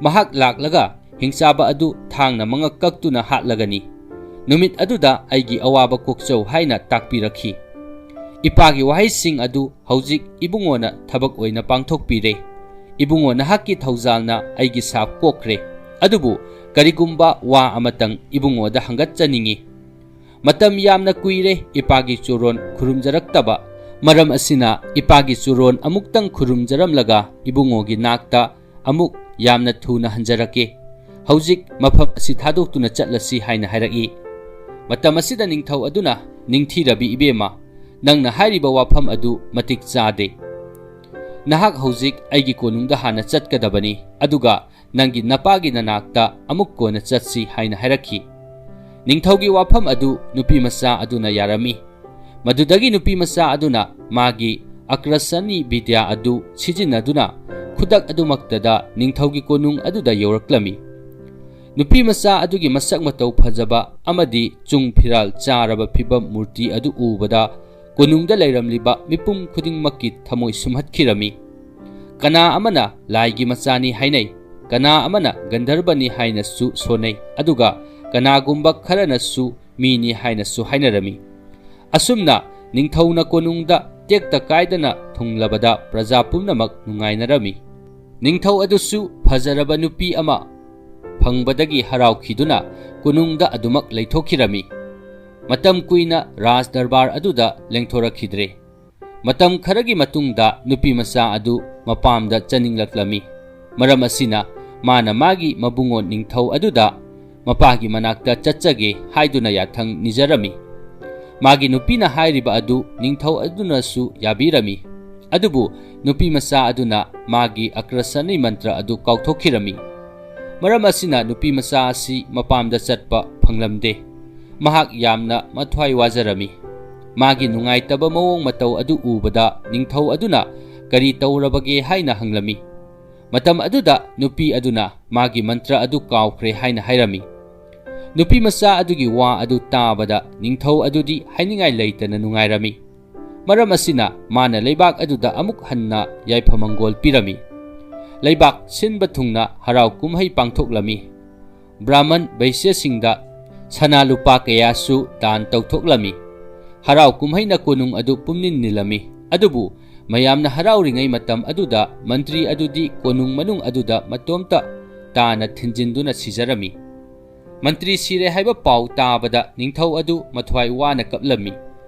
ꯃꯍꯥꯛ ꯂꯥꯛꯂꯒ ꯍꯤꯡꯆꯥꯕ ꯑꯗꯨ ꯊꯥꯡꯅ ꯃꯉꯛ ꯀꯛꯇꯨꯅ ꯍꯥꯠꯂꯒꯅꯤ꯫ ꯅꯨꯃꯤꯠ ꯑꯗꯨꯗ ꯑꯩꯒꯤ ꯑꯋꯥꯕ ꯀꯣꯛꯆꯧ" ꯍꯥꯏꯅ ꯇꯥꯛꯄꯤꯔꯛꯈꯤ꯫ ꯏꯄꯥꯒꯤ ꯋꯥꯍꯩꯁꯤꯡ ꯑꯗꯨ ꯍꯧꯖꯤꯛ ꯏꯕꯨꯡꯉꯣꯅ ꯊꯕꯛ ꯑꯣꯏꯅ ꯄꯥꯡꯊꯣꯛꯄꯤꯔꯦ꯫ ꯏꯕꯨꯡꯉꯣ, ꯅꯍꯥꯛꯀꯤ ꯊꯧꯖꯥꯜꯅ ꯑꯩꯒꯤ ꯁꯥꯞ ꯀꯣꯛꯈ꯭ꯔꯦ꯫ ꯑꯗꯨꯕꯨ ꯀꯔꯤꯒꯨꯝꯕ ꯋꯥ ꯑꯃꯇꯪ ꯏꯕꯨꯡꯉꯣꯗ ꯍꯪꯒꯠꯆꯅꯤꯡꯏ꯫ ꯃꯇꯝ ꯌꯥꯝꯅ ꯀꯨꯏꯔꯦ ꯏꯄꯥꯒꯤ ꯆꯨꯔꯣꯟ ꯈꯨꯔꯨꯝꯖꯔꯛꯇꯕ꯫ ꯃꯔꯝ ꯑꯁꯤꯅ ꯏꯄꯥꯒꯤ ꯆꯨꯔꯣꯟ ꯑꯃꯨꯛꯇꯪ ꯈꯨꯔꯨꯝꯖꯔꯝꯂꯒ ꯏꯕꯨꯡꯉꯣꯒꯤ ꯅꯥꯛꯇ ꯑꯃꯨꯛ ꯌꯥꯝꯅ ꯊꯨꯅ ꯍꯟꯖꯔꯛꯀꯦ꯫ ꯍꯧꯖꯤꯛ ꯃꯐꯝ ꯑꯁꯤ ꯊꯥꯗꯣꯛꯇꯨꯅ ꯆꯠꯂꯁꯤ" ꯍꯥꯏꯅ ꯍꯥꯏꯔꯛꯏ꯫ ꯃꯇꯝ ꯑꯁꯤꯗ ꯅꯤꯡꯊꯧ ꯑꯗꯨꯅ, "ꯅꯤꯡꯊꯤꯔꯕꯤ ꯏꯕꯦꯝꯃ, ꯅꯪꯅ ꯍꯥꯏꯔꯤꯕ ꯋꯥꯐꯝ ꯑꯗꯨ ꯃꯇꯤꯛ ꯆꯥꯗꯦ꯫ ꯅꯍꯥꯛ ꯍꯧꯖꯤꯛ ꯑꯩꯒꯤ ꯀꯣꯅꯨꯡꯗ ꯍꯥꯟꯅ ꯆꯠꯀꯗꯕꯅꯤ, ꯑꯗꯨꯒ ꯅꯪꯒꯤ ꯅꯄꯥꯒꯤ ꯅꯅꯥꯛꯇ ꯑꯃꯨꯛ ꯀꯣꯟꯅ ꯆꯠꯁꯤ" ꯍꯥꯏꯅ ꯍꯥꯏꯔꯛꯈꯤ꯫ ꯅꯤꯡꯊꯧꯒꯤ ꯋꯥꯐꯝ ꯑꯗꯨ ꯅꯨꯄꯤꯃꯆꯥ ꯑꯗꯨꯅ ꯌꯥꯔꯝꯃꯤ꯫ ꯃꯗꯨꯗꯒꯤ ꯅꯨꯄꯤꯃꯆꯥ ꯑꯗꯨꯅ ꯃꯥꯒꯤ ꯑꯀ꯭ꯔꯁꯅꯤ ꯕꯤꯗ꯭ꯌꯥ ꯑꯗꯨ ꯁꯤꯖꯤꯟꯅꯗꯨꯅ ꯈꯨꯗꯛ ꯑꯗꯨꯃꯛꯇꯗ ꯅꯤꯡꯊꯧꯒꯤ ꯀꯣꯅꯨꯡ ꯑꯗꯨꯗ ꯌꯧꯔꯛꯂꯝꯃꯤ꯫ ꯅꯨꯄꯤꯃꯆꯥ ꯑꯗꯨꯒꯤ ꯃꯁꯛ ꯃꯇꯧ ꯐꯖꯕ ꯑꯃꯗꯤ ꯆꯨꯡ ꯐꯤꯔꯥꯜ ꯆꯥꯔꯕ ꯐꯤꯕꯝ ꯃꯨꯔꯇꯤ ꯑꯗꯨ ꯎꯕꯗ ꯀꯣꯅꯨꯡꯗ ꯂꯩꯔꯝꯂꯤꯕ ꯃꯤꯄꯨꯝ ꯈꯨꯗꯤꯡꯃꯛꯀꯤ ꯊꯃꯣꯏ ꯁꯨꯝꯍꯠꯈꯤꯔꯝꯃꯤ꯫ ꯀꯅꯥ ꯑꯃꯅ ꯂꯥꯏꯒꯤ ꯃꯆꯥꯅꯤ ꯍꯥꯏꯅꯩ, ꯀꯅꯥ ꯑꯃꯅ ꯒꯟꯙꯔꯕꯅꯤ ꯍꯥꯏꯅꯁꯨ ꯁꯣꯟꯅꯩ, ꯑꯗꯨꯒ ꯀꯅꯥꯒꯨꯝꯕ ꯈꯔꯅꯁꯨ ꯃꯤꯅꯤ ꯍꯥꯏꯅꯁꯨ ꯍꯥꯏꯅꯔꯝꯃꯤ꯫ ꯑꯁꯨꯝꯅ ꯅꯤꯡꯊꯧꯅ ꯀꯣꯅꯨꯡꯗ ꯇꯦꯛꯇ ꯀꯥꯏꯗꯅ ꯊꯨꯡꯂꯕꯗ ꯄ꯭ꯔꯖꯥ ꯄꯨꯝꯅꯃꯛ ꯅꯨꯡꯉꯥꯏꯅꯔꯝꯃꯤ꯫ ꯅꯤꯡꯊꯧ ꯑꯗꯨꯁꯨ ꯐꯖꯔꯕ ꯅꯨꯄꯤ ꯑꯃ ꯐꯪꯕꯗꯒꯤ ꯍꯔꯥꯎꯈꯤꯗꯨꯅ ꯀꯣꯅꯨꯡꯗ ꯑꯗꯨꯃꯛ ꯂꯩꯊꯣꯛꯈꯤꯔꯝꯃꯤ꯫ ꯃꯇꯝ ꯀꯨꯏꯅ ꯔꯥꯖ ꯗꯔꯕꯥꯔ ꯑꯗꯨꯗ ꯂꯦꯡꯊꯣꯔꯛꯈꯤꯗ꯭ꯔꯦ꯫ ꯃꯇꯝ ꯈꯔꯒꯤ ꯃꯇꯨꯡꯗ ꯅꯨꯄꯤꯃꯆꯥ ꯑꯗꯨ ꯃꯄꯥꯝꯗ ꯆꯠꯅꯤꯡꯂꯛꯂꯝꯃꯤ꯫ ꯃꯔꯝ ꯑꯁꯤꯅ ꯃꯥꯅ ꯃꯥꯒꯤ ꯃꯕꯨꯡꯉꯣ ꯅꯤꯡꯊꯧ ꯑꯗꯨꯗ ꯃꯄꯥꯒꯤ ꯃꯅꯥꯛꯇ ꯆꯠꯆꯒꯦ ꯍꯥꯏꯗꯨꯅ ꯌꯥꯊꯪ ꯅꯤꯖꯔꯝꯃꯤ꯫ ꯃꯥꯒꯤ ꯅꯨꯄꯤꯅ ꯍꯥꯏꯔꯤꯕ ꯑꯗꯨ ꯅꯤꯡꯊꯧ ꯑꯗꯨꯅꯁꯨ ꯌꯥꯕꯤꯔꯝꯃꯤ꯫ ꯑꯗꯨꯕꯨ ꯅꯨꯄꯤꯃꯆꯥ ꯑꯗꯨꯅ ꯃꯥꯒꯤ ꯑꯀ꯭ꯔꯁꯅꯤ ꯃꯟꯇ꯭ꯔ ꯑꯗꯨ ꯀꯥꯎꯊꯣꯛꯈꯤꯔꯝꯃꯤ꯫ ꯃꯔꯝ ꯑꯁꯤꯅ ꯅꯨꯄꯤꯃꯆꯥ ꯑꯁꯤ ꯃꯄꯥꯝꯗ ꯆꯠꯄ ꯐꯪꯂꯝꯗꯦ꯫ ꯃꯍꯥꯛ ꯌꯥꯝꯅ ꯃꯊ꯭ꯋꯥꯏ ꯋꯥꯖꯔꯝꯃꯤ꯫ ꯃꯥꯒꯤ ꯅꯨꯡꯉꯥꯏꯇꯕ ꯃꯑꯣꯡ ꯃꯇꯧ ꯑꯗꯨ ꯎꯕꯗ ꯅꯤꯡꯊꯧ ꯑꯗꯨꯅ ꯀꯔꯤ ꯇꯧꯔꯕꯒꯦ ꯍꯥꯏꯅ ꯍꯪꯂꯝꯃꯤ꯫ ꯃꯇꯝ ꯑꯗꯨꯗ ꯅꯨꯄꯤ ꯑꯗꯨꯅ ꯃꯥꯒꯤ ꯃꯟꯇ꯭ꯔ ꯑꯗꯨ ꯀꯥꯎꯈ꯭ꯔꯦ ꯍꯥꯏꯅ ꯍꯥꯏꯔꯝꯃꯤ꯫ ꯅꯨꯄꯤꯃꯆꯥ ꯑꯗꯨꯒꯤ ꯋꯥ ꯑꯗꯨ ꯇꯥꯕꯗ ꯅꯤꯡꯊꯧ ꯑꯗꯨꯗꯤ ꯍꯥꯏꯅꯤꯡꯉꯥꯏ ꯂꯩꯇꯅ ꯅꯨꯡꯉꯥꯏꯔꯝꯃꯤ꯫ ꯃꯔꯝ ꯑꯁꯤꯅ ꯃꯥꯅ ꯂꯩꯕꯥꯛ ꯑꯗꯨꯗ ꯑꯃꯨꯛ ꯍꯟꯅ ꯌꯥꯏꯐꯃꯪꯒꯣꯜ ꯄꯤꯔꯝꯃꯤ꯫ ꯂꯩꯕꯥꯛ ꯁꯤꯟꯕ ꯊꯨꯡꯅ ꯍꯔꯥꯎ ꯀꯨꯝꯍꯩ ꯄꯥꯡꯊꯣꯛꯂꯝꯃꯤ꯫ ꯕ꯭ꯔꯥꯍꯃꯟ ꯕꯩꯁ꯭ꯌꯁꯤꯡꯗ ꯁꯅꯥ ꯂꯨꯄꯥ ꯀꯌꯥꯁꯨ ꯗꯥꯟ ꯇꯧꯊꯣꯛꯂꯝꯃꯤ꯫ ꯍꯔꯥꯎ ꯀꯨꯝꯍꯩꯅ ꯀꯣꯅꯨꯡ ꯑꯗꯨ ꯄꯨꯝꯅꯤꯟ ꯅꯤꯜꯂꯝꯃꯤ꯫ ꯑꯗꯨꯕꯨ ꯃꯌꯥꯝꯅ ꯍꯔꯥꯎꯔꯤꯉꯩ ꯃꯇꯝ ꯑꯗꯨꯗ ꯃꯟꯇ꯭ꯔꯤ ꯑꯗꯨꯗꯤ ꯀꯣꯅꯨꯡ ꯃꯅꯨꯡ ꯑꯗꯨꯗ ꯃꯇꯣꯝꯇ ꯇꯥꯅ ꯊꯤꯟꯖꯤꯟꯗꯨꯅ ꯁꯤꯖꯔꯝꯃꯤ꯫ ꯃꯟꯇ꯭ꯔꯤ ꯁꯤꯔꯦ ꯍꯥꯏꯕ ꯄꯥꯎ ꯇꯥꯕꯗ ꯅꯤꯡꯊꯧ ꯑꯗꯨ ꯃꯊ꯭ꯋꯥꯏ ꯋꯥꯅ ꯀꯞꯂꯝꯃꯤ꯫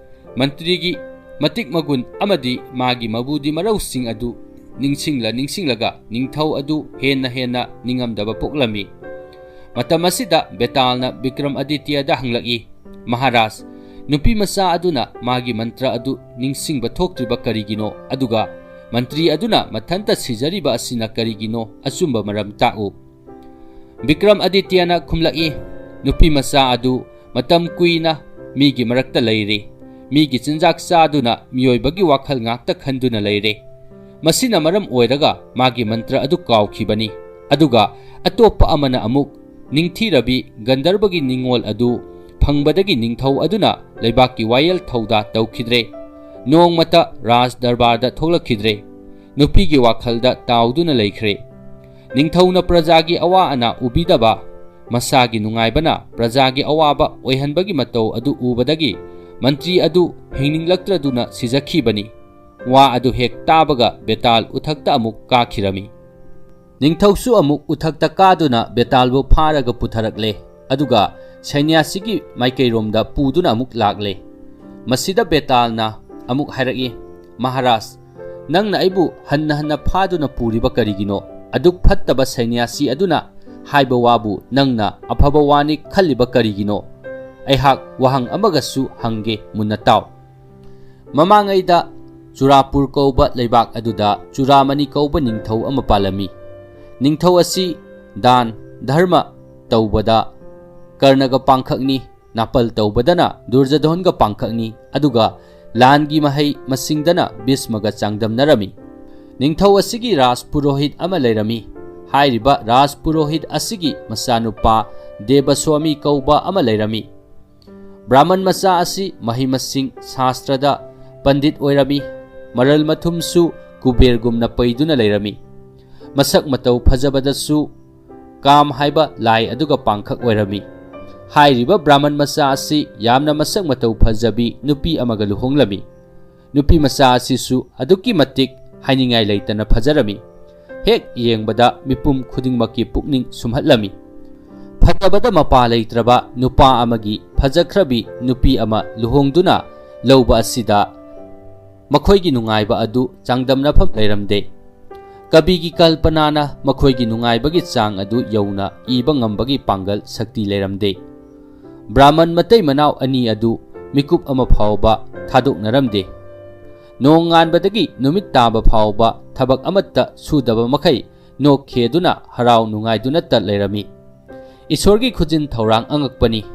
ꯃꯟꯇ꯭ꯔꯤꯒꯤ ꯃꯇꯤꯛ ꯃꯒꯨꯟ ꯑꯃꯗꯤ ꯃꯥꯒꯤ ꯃꯕꯨꯗꯤ ꯃꯔꯧꯁꯤꯡ ꯑꯗꯨ ꯅꯤꯡꯁꯤꯡꯂ ꯅꯤꯡꯁꯤꯡꯂꯒ ꯅꯤꯡꯊꯧ ꯑꯗꯨ ꯍꯦꯟꯅ ꯍꯦꯟꯅ ꯅꯤꯡꯉꯝꯗꯕ ꯄꯣꯛꯂꯝꯃꯤ꯫ ꯃꯇꯝ ꯑꯁꯤꯗ ꯕꯦꯇꯥꯜꯅ ꯕꯤꯀ꯭ꯔꯝ ꯑꯥꯗꯤꯇ꯭ꯌꯗ ꯍꯪꯂꯛꯏ, "ꯃꯍꯥꯔꯥꯖ, ꯅꯨꯄꯤ ꯃꯆꯥ ꯑꯗꯨꯅ ꯃꯥꯒꯤ ꯃꯟꯇ꯭ꯔ ꯑꯗꯨ ꯅꯤꯡꯁꯤꯡꯕ ꯊꯣꯛꯇ꯭ꯔꯤꯕ ꯀꯔꯤꯒꯤꯅꯣ? ꯑꯗꯨꯒ ꯃꯟꯇ꯭ꯔꯤ ꯑꯗꯨꯅ ꯃꯊꯟꯇ ꯁꯤꯖꯔꯤꯕ ꯑꯁꯤꯅ ꯀꯔꯤꯒꯤꯅꯣ? ꯑꯆꯨꯝꯕ ꯃꯔꯝ ꯇꯥꯛꯎ꯫" ꯕꯤꯀ꯭ꯔꯝ ꯑꯥꯗꯤꯇ꯭ꯌꯅ ꯈꯨꯝꯂꯛꯏ, "ꯅꯨꯄꯤ ꯃꯆꯥ ꯑꯗꯨ ꯃꯇꯝ ꯀꯨꯏꯅ ꯃꯤꯒꯤ ꯃꯔꯛꯇ ꯂꯩꯔꯦ꯫ ꯃꯤꯒꯤ ꯆꯤꯟꯖꯥꯛ ꯆꯥꯗꯨꯅ ꯃꯤꯑꯣꯏꯕꯒꯤ ꯋꯥꯈꯜ ꯉꯥꯛꯇ ꯈꯟꯗꯨꯅ ꯂꯩꯔꯦ꯫ ꯃꯁꯤꯅ ꯃꯔꯝ ꯑꯣꯏꯔꯒ ꯃꯥꯒꯤ ꯃꯟꯇ꯭ꯔ ꯑꯗꯨ ꯀꯥꯎꯈꯤꯕꯅꯤ꯫ ꯑꯗꯨꯒ ꯑꯇꯣꯞꯄ ꯑꯃꯅ ꯑꯃꯨꯛ ꯅꯤꯡꯊꯤꯔꯕꯤ ꯒꯟꯙꯔꯕꯒꯤ ꯅꯤꯡꯉꯣꯜ ꯑꯗꯨ ꯐꯪꯕꯗꯒꯤ ꯅꯤꯡꯊꯧ ꯑꯗꯨꯅ ꯂꯩꯕꯥꯛꯀꯤ ꯋꯥꯌꯦꯜ ꯊꯧꯗꯥ ꯇꯧꯈꯤꯗ꯭ꯔꯦ꯫ ꯅꯣꯡꯃꯇ ꯔꯥꯖ ꯗꯔꯕꯥꯔꯗ ꯊꯣꯛꯂꯛꯈꯤꯗ꯭ꯔꯦ꯫ ꯅꯨꯄꯤꯒꯤ ꯋꯥꯈꯜꯗ ꯇꯥꯎꯗꯨꯅ ꯂꯩꯈ꯭ꯔꯦ꯫ ꯅꯤꯡꯊꯧꯅ ꯄ꯭ꯔꯖꯥꯒꯤ ꯑꯋꯥ ꯑꯅꯥ ꯎꯕꯤꯗꯕ, ꯃꯁꯥꯒꯤ ꯅꯨꯡꯉꯥꯏꯕꯅ ꯄ꯭ꯔꯖꯥꯒꯤ ꯑꯋꯥꯕ ꯑꯣꯏꯍꯟꯕꯒꯤ ꯃꯇꯧ ꯑꯗꯨ ꯎꯕꯗꯒꯤ ꯃꯟꯇ꯭ꯔꯤ ꯑꯗꯨ ꯍꯤꯡꯅꯤꯡꯂꯛꯇ꯭ꯔꯗꯨꯅ ꯁꯤꯖꯈꯤꯕꯅꯤ꯫" ꯋꯥ ꯑꯗꯨ ꯍꯦꯛ ꯇꯥꯕꯒ ꯕꯦꯇꯥꯜ ꯎꯊꯛꯇ ꯑꯃꯨꯛ ꯀꯥꯈꯤꯔꯝꯃꯤ꯫ ꯅꯤꯡꯊꯧꯁꯨ ꯑꯃꯨꯛ ꯎꯊꯛꯇ ꯀꯥꯗꯨꯅ ꯕꯦꯇꯥꯜꯕꯨ ꯐꯥꯔꯒ ꯄꯨꯊꯔꯛꯂꯦ, ꯑꯗꯨꯒ ꯁꯩꯅ꯭ꯌꯥꯁꯤꯒꯤ ꯃꯥꯏꯀꯩꯔꯣꯝꯗ ꯄꯨꯗꯨꯅ ꯑꯃꯨꯛ ꯂꯥꯛꯂꯦ꯫ ꯃꯁꯤꯗ ꯕꯦꯇꯥꯜꯅ ꯑꯃꯨꯛ ꯍꯥꯏꯔꯛꯏ, "ꯃꯍꯥꯔꯥꯖ, ꯅꯪꯅ ꯑꯩꯕꯨ ꯍꯟꯅ ꯍꯟꯅ ꯐꯥꯗꯨꯅ ꯄꯨꯔꯤꯕ ꯀꯔꯤꯒꯤꯅꯣ? ꯑꯗꯨꯛ ꯐꯠꯇꯕ ꯁꯩꯅ꯭ꯌꯥꯁꯤ ꯑꯗꯨꯅ ꯍꯥꯏꯕ ꯋꯥꯕꯨ ꯅꯪꯅ ꯑꯐꯕ ꯋꯥꯅꯤ ꯈꯜꯂꯤꯕ ꯀꯔꯤꯒꯤꯅꯣ? ꯑꯩꯍꯥꯛ ꯋꯥꯍꯪ ꯑꯃꯒꯁꯨ ꯍꯪꯒꯦ, ꯃꯨꯟꯅ ꯇꯥꯎ꯫" ꯃꯃꯥꯡꯉꯩꯗ ꯆꯨꯔꯥꯄꯨꯔ ꯀꯧꯕ ꯂꯩꯕꯥꯛ ꯑꯗꯨꯗ ꯆꯨꯔꯥꯃꯅꯤ ꯀꯧꯕ ꯅꯤꯡꯊꯧ ꯑꯃ ꯄꯥꯜꯂꯝꯃꯤ꯫ ꯅꯤꯡꯊꯧ ꯑꯁꯤ ꯗꯥꯟ ꯙꯔꯃ ꯇꯧꯕꯗ ꯀꯔꯅꯒ ꯄꯥꯡꯈꯛꯅꯤ, ꯅꯥꯄꯜ ꯇꯧꯕꯗꯅ ꯗꯨꯔꯖꯙꯣꯟꯒ ꯄꯥꯡꯈꯛꯅꯤ, ꯑꯗꯨꯒ ꯂꯥꯟꯒꯤ ꯃꯍꯩ ꯃꯁꯤꯡꯗꯅ ꯚꯤꯁꯃꯒ ꯆꯥꯡꯗꯝꯅꯔꯝꯃꯤ꯫ ꯅꯤꯡꯊꯧ ꯑꯁꯤꯒꯤ ꯔꯥꯖ ꯄꯨꯔꯣꯍꯤꯠ ꯑꯃ ꯂꯩꯔꯝꯃꯤ꯫ ꯍꯥꯏꯔꯤꯕ ꯔꯥꯖ ꯄꯨꯔꯣꯍꯤꯠ ꯑꯁꯤꯒꯤ ꯃꯆꯥꯅꯨꯄꯥ ꯗꯦꯕꯁ꯭ꯋꯥꯃꯤ ꯀꯧꯕ ꯑꯃ ꯂꯩꯔꯝꯃꯤ꯫ ꯕ꯭ꯔꯥꯍꯃꯟ ꯃꯆꯥ ꯑꯁꯤ ꯃꯍꯩ ꯃꯁꯤꯡ ꯁꯥꯁꯇ꯭ꯔꯗ ꯄꯟꯗꯤꯠ ꯑꯣꯏꯔꯝꯃꯤ꯫ ꯃꯔꯜ ꯃꯊꯨꯝꯁꯨ ꯀꯨꯕꯦꯔꯒꯨꯝꯅ ꯄꯩꯗꯨꯅ ꯂꯩꯔꯝꯃꯤ꯫ ꯃꯁꯛ ꯃꯇꯧ ꯐꯖꯕꯗꯁꯨ ꯀꯥꯝ ꯍꯥꯏꯕ ꯂꯥꯏ ꯑꯗꯨꯒ ꯄꯥꯡꯈꯛ ꯑꯣꯏꯔꯝꯃꯤ꯫ ꯍꯥꯏꯔꯤꯕ ꯕ꯭ꯔꯥꯍꯃꯟ ꯃꯆꯥ ꯑꯁꯤ ꯌꯥꯝꯅ ꯃꯁꯛ ꯃꯇꯧ ꯐꯖꯕꯤ ꯅꯨꯄꯤ ꯑꯃꯒ ꯂꯨꯍꯣꯡꯂꯝꯃꯤ꯫ ꯅꯨꯄꯤ ꯃꯆꯥ ꯑꯁꯤꯁꯨ ꯑꯗꯨꯛꯀꯤ ꯃꯇꯤꯛ ꯍꯥꯏꯅꯤꯡꯉꯥꯏ ꯂꯩꯇꯅ ꯐꯖꯔꯝꯃꯤ꯫ ꯍꯦꯛ ꯌꯦꯡꯕꯗ ꯃꯤꯄꯨꯝ ꯈꯨꯗꯤꯡꯃꯛꯀꯤ ꯄꯨꯛꯅꯤꯡ ꯁꯨꯝꯍꯠꯂꯝꯃꯤ꯫ ꯐꯖꯕꯗ ꯃꯄꯥ ꯂꯩꯇ꯭ꯔꯕ ꯅꯨꯄꯥ ꯑꯃꯒꯤ ꯐꯖꯈ꯭ꯔꯕꯤ ꯅꯨꯄꯤ ꯑꯃ ꯂꯨꯍꯣꯡꯗꯨꯅ ꯂꯧꯕ ꯑꯁꯤꯗ ꯃꯈꯣꯏꯒꯤ ꯅꯨꯡꯉꯥꯏꯕ ꯑꯗꯨ ꯆꯥꯡꯗꯝꯅꯐꯝ ꯂꯩꯔꯝꯗꯦ꯫ ꯀꯕꯤꯒꯤ ꯀꯜꯄꯅꯥꯅ ꯃꯈꯣꯏꯒꯤ ꯅꯨꯡꯉꯥꯏꯕꯒꯤ ꯆꯥꯡ ꯑꯗꯨ ꯌꯧꯅ ꯏꯕ ꯉꯝꯕꯒꯤ ꯄꯥꯡꯒꯜ ꯁꯛꯇꯤ ꯂꯩꯔꯝꯗꯦ꯫ ꯕ꯭ꯔꯥꯍꯃꯟ ꯃꯇꯩ ꯃꯅꯥꯎ ꯑꯅꯤ ꯑꯗꯨ ꯃꯤꯀꯨꯞ ꯑꯃ ꯐꯥꯎꯕ ꯊꯥꯗꯣꯛꯅꯔꯝꯗꯦ꯫ ꯅꯣꯡ ꯉꯥꯟꯕꯗꯒꯤ ꯅꯨꯃꯤꯠ ꯇꯥꯕ ꯐꯥꯎꯕ ꯊꯕꯛ ꯑꯃꯠꯇ ꯁꯨꯗꯕ ꯃꯈꯩ ꯅꯣꯛ ꯈꯦꯗꯨꯅ ꯍꯔꯥꯎ ꯅꯨꯡꯉꯥꯏꯗꯨꯅꯇ ꯂꯩꯔꯝꯃꯤ꯫ ꯏꯁꯣꯔꯒꯤ ꯈꯨꯖꯤꯟ ꯊꯧꯔꯥꯡ ꯑꯉꯛꯄꯅꯤ꯫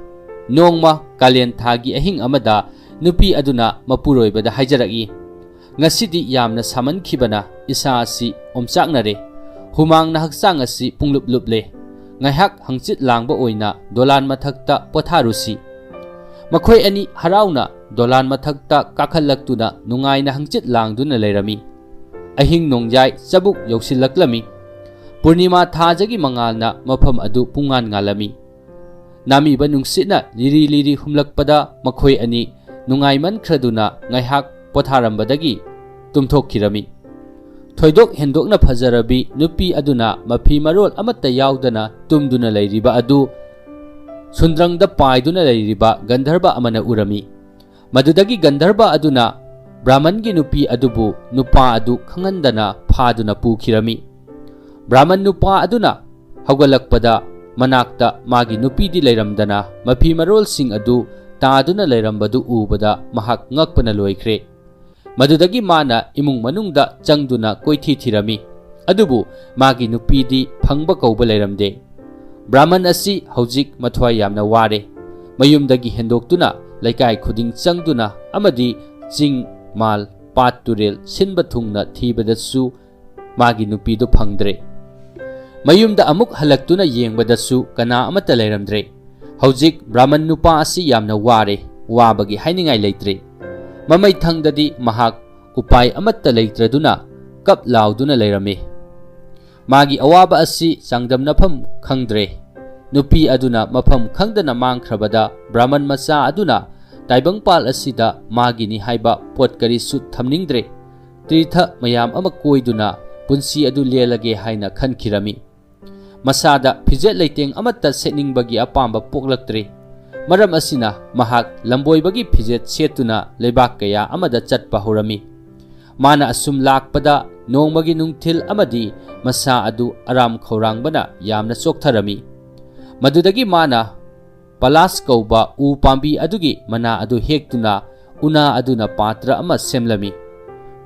ꯅꯣꯡꯃ ꯀꯥꯂꯦꯟ ꯊꯥꯒꯤ ꯑꯍꯤꯡ ꯑꯃꯗ ꯅꯨꯄꯤ ꯑꯗꯨꯅ ꯃꯄꯨꯔꯣꯏꯕꯗ ꯍꯥꯏꯖꯔꯛꯏ, "ꯉꯁꯤꯗꯤ ꯌꯥꯝꯅ ꯁꯥꯃꯟꯈꯤꯕꯅ ꯏꯁꯥ ꯑꯁꯤ ꯑꯣꯝꯆꯥꯛꯅꯔꯦ꯫ ꯍꯨꯃꯥꯡꯅ ꯍꯛꯆꯥꯡ ꯑꯁꯤ ꯄꯨꯡꯂꯨꯞ ꯂꯨꯞꯂꯦ꯫ ꯉꯥꯏꯍꯥꯛ ꯍꯪꯆꯤꯠ ꯂꯥꯡꯕ ꯑꯣꯏꯅ ꯗꯣꯂꯥꯟ ꯃꯊꯛꯇ ꯄꯣꯊꯥꯔꯨꯁꯤ꯫" ꯃꯈꯣꯏ ꯑꯅꯤ ꯍꯔꯥꯎꯅ ꯗꯣꯂꯥꯟ ꯃꯊꯛꯇ ꯀꯥꯈꯠꯂꯛꯇꯨꯅ ꯅꯨꯡꯉꯥꯏꯅ ꯍꯪꯆꯤꯠ ꯂꯥꯡꯗꯨꯅ ꯂꯩꯔꯝꯃꯤ꯫ ꯑꯍꯤꯡ ꯅꯣꯡꯌꯥꯏ ꯆꯕꯨꯛ ꯌꯧꯁꯤꯜꯂꯛꯂꯝꯃꯤ꯫ ꯄꯨꯔꯅꯤꯃꯥ ꯊꯥꯖꯒꯤ ꯃꯉꯥꯜꯅ ꯃꯐꯝ ꯑꯗꯨ ꯄꯨꯡꯉꯥꯟ ꯉꯥꯜꯂꯝꯃꯤ꯫ ꯅꯥꯃꯤꯕ ꯅꯨꯡꯁꯤꯠꯅ ꯂꯤꯔꯤ ꯂꯤꯔꯤ ꯍꯨꯝꯂꯛꯄꯗ ꯃꯈꯣꯏ ꯑꯅꯤ ꯅꯨꯡꯉꯥꯏꯃꯟꯈ꯭ꯔꯗꯨꯅ ꯉꯥꯏꯍꯥꯛ ꯄꯣꯊꯥꯔꯝꯕꯗꯒꯤ ꯇꯨꯝꯊꯣꯛꯈꯤꯔꯝꯃꯤ꯫ ꯊꯣꯏꯗꯣꯛ ꯍꯦꯟꯗꯣꯛꯅ ꯐꯖꯔꯕꯤ ꯅꯨꯄꯤ ꯑꯗꯨꯅ ꯃꯐꯤ ꯃꯔꯣꯜ ꯑꯃꯠꯇ ꯌꯥꯎꯗꯅ ꯇꯨꯝꯗꯨꯅ ꯂꯩꯔꯤꯕ ꯑꯗꯨ ꯁꯨꯟꯗ꯭ꯔꯪꯗ ꯄꯥꯏꯗꯨꯅ ꯂꯩꯔꯤꯕ ꯒꯟꯙꯔꯕ ꯑꯃꯅ ꯎꯔꯝꯃꯤ꯫ ꯃꯗꯨꯗꯒꯤ ꯒꯟꯙꯔꯕ ꯑꯗꯨꯅ ꯕ꯭ꯔꯥꯍꯃꯟꯒꯤ ꯅꯨꯄꯤ ꯑꯗꯨꯕꯨ ꯅꯨꯄꯥ ꯑꯗꯨ ꯈꯪꯍꯟꯗꯅ ꯐꯥꯗꯨꯅ ꯄꯨꯈꯤꯔꯝꯃꯤ꯫ ꯕ꯭ꯔꯥꯍꯃꯟ ꯅꯨꯄꯥ ꯑꯗꯨꯅ ꯍꯧꯒꯠꯂꯛꯄꯗ ꯃꯅꯥꯛꯇ ꯃꯥꯒꯤ ꯅꯨꯄꯤꯗꯤ ꯂꯩꯔꯝꯗꯅ ꯃꯐꯤ ꯃꯔꯣꯜꯁꯤꯡ ꯑꯗꯨ ꯇꯥꯗꯨꯅ ꯂꯩꯔꯝꯕꯗꯨ ꯎꯕꯗ ꯃꯍꯥꯛ ꯉꯛꯄꯅ ꯂꯣꯏꯈ꯭ꯔꯦ꯫ ꯃꯗꯨꯗꯒꯤ ꯃꯥꯅ ꯏꯃꯨꯡ ꯃꯅꯨꯡꯗ ꯆꯪꯗꯨꯅ ꯀꯣꯏꯊꯤ ꯊꯤꯔꯝꯃꯤ꯫ ꯑꯗꯨꯕꯨ ꯃꯥꯒꯤ ꯅꯨꯄꯤꯗꯤ ꯐꯪꯕ ꯀꯧꯕ ꯂꯩꯔꯝꯗꯦ꯫ ꯕ꯭ꯔꯥꯍꯃꯟ ꯑꯁꯤ ꯍꯧꯖꯤꯛ ꯃꯊ꯭ꯋꯥꯏ ꯌꯥꯝꯅ ꯋꯥꯔꯦ꯫ ꯃꯌꯨꯝꯗꯒꯤ ꯍꯦꯟꯗꯣꯛꯇꯨꯅ ꯂꯩꯀꯥꯏ ꯈꯨꯗꯤꯡ ꯆꯪꯗꯨꯅ ꯑꯃꯗꯤ ꯆꯤꯡ, ꯃꯥꯜ, ꯄꯥꯠ, ꯇꯨꯔꯦꯜ ꯁꯤꯟꯕ ꯊꯨꯡꯅ ꯊꯤꯕꯗꯁꯨ ꯃꯥꯒꯤ ꯅꯨꯄꯤꯗꯨ ꯐꯪꯗ꯭ꯔꯦ꯫ ꯃꯌꯨꯝꯗ ꯑꯃꯨꯛ ꯍꯜꯂꯛꯇꯨꯅ ꯌꯦꯡꯕꯗꯁꯨ ꯀꯅꯥ ꯑꯃꯠꯇ ꯂꯩꯔꯝꯗ꯭ꯔꯦ꯫ ꯍꯧꯖꯤꯛ ꯕ꯭ꯔꯥꯍꯃꯟ ꯅꯨꯄꯥ ꯑꯁꯤ ꯌꯥꯝꯅ ꯋꯥꯔꯦ, ꯋꯥꯕꯒꯤ ꯍꯥꯏꯅꯤꯡꯉꯥꯏ ꯂꯩꯇ꯭ꯔꯦ꯫ ꯃꯃꯩꯊꯪꯗꯗꯤ ꯃꯍꯥꯛ ꯎꯄꯥꯏ ꯑꯃꯠꯇ ꯂꯩꯇ꯭ꯔꯗꯨꯅ ꯀꯞ ꯂꯥꯎꯗꯨꯅ ꯂꯩꯔꯝꯃꯤ꯫ ꯃꯥꯒꯤ ꯑꯋꯥꯕ ꯑꯁꯤ ꯆꯥꯡꯗꯝꯅꯐꯝ ꯈꯪꯗ꯭ꯔꯦ꯫ ꯅꯨꯄꯤ ꯑꯗꯨꯅ ꯃꯐꯝ ꯈꯪꯗꯅ ꯃꯥꯡꯈ꯭ꯔꯕꯗ ꯕ꯭ꯔꯥꯍꯃꯟ ꯃꯆꯥ ꯑꯗꯨꯅ ꯇꯥꯏꯕꯪꯄꯥꯜ ꯑꯁꯤꯗ ꯃꯥꯒꯤꯅꯤ ꯍꯥꯏꯕ ꯄꯣꯠ ꯀꯔꯤꯁꯨ ꯊꯝꯅꯤꯡꯗ꯭ꯔꯦ꯫ ꯇꯤꯔꯊ ꯃꯌꯥꯝ ꯑꯃ ꯀꯣꯏꯗꯨꯅ ꯄꯨꯟꯁꯤ ꯑꯗꯨ ꯂꯦꯜꯂꯒꯦ ꯍꯥꯏꯅ ꯈꯟꯈꯤꯔꯝꯃꯤ꯫ ꯃꯁꯥꯗ ꯐꯤꯖꯦꯠ ꯂꯩꯇꯦꯡ ꯑꯃꯠꯇ ꯁꯦꯠꯅꯤꯡꯕꯒꯤ ꯑꯄꯥꯝꯕ ꯄꯣꯛꯂꯛꯇ꯭ꯔꯦ꯫ ꯃꯔꯝ ꯑꯁꯤꯅ ꯃꯍꯥꯛ ꯂꯝꯕꯣꯏꯕꯒꯤ ꯐꯤꯖꯦꯠ ꯁꯦꯠꯇꯨꯅ ꯂꯩꯕꯥꯛ ꯀꯌꯥ ꯑꯃꯗ ꯆꯠꯄ ꯍꯧꯔꯝꯃꯤ꯫ ꯃꯥꯅ ꯑꯁꯨꯝ ꯂꯥꯛꯄꯗ ꯅꯣꯡꯃꯒꯤ ꯅꯨꯡꯊꯤꯜ ꯑꯃꯗꯤ ꯃꯁꯥ ꯑꯗꯨ ꯑꯔꯥꯝ ꯈꯧꯔꯥꯡꯕꯅ ꯌꯥꯝꯅ ꯆꯣꯛꯊꯔꯝꯃꯤ꯫ ꯃꯗꯨꯗꯒꯤ ꯃꯥꯅ ꯄꯂꯥꯁ ꯀꯧꯕ ꯎ ꯄꯥꯝꯕꯤ ꯑꯗꯨꯒꯤ ꯃꯅꯥ ꯑꯗꯨ ꯍꯦꯛꯇꯨꯅ ꯎꯅꯥ ꯑꯗꯨꯅ ꯄꯥꯇ꯭ꯔ ꯑꯃ ꯁꯦꯝꯂꯝꯃꯤ꯫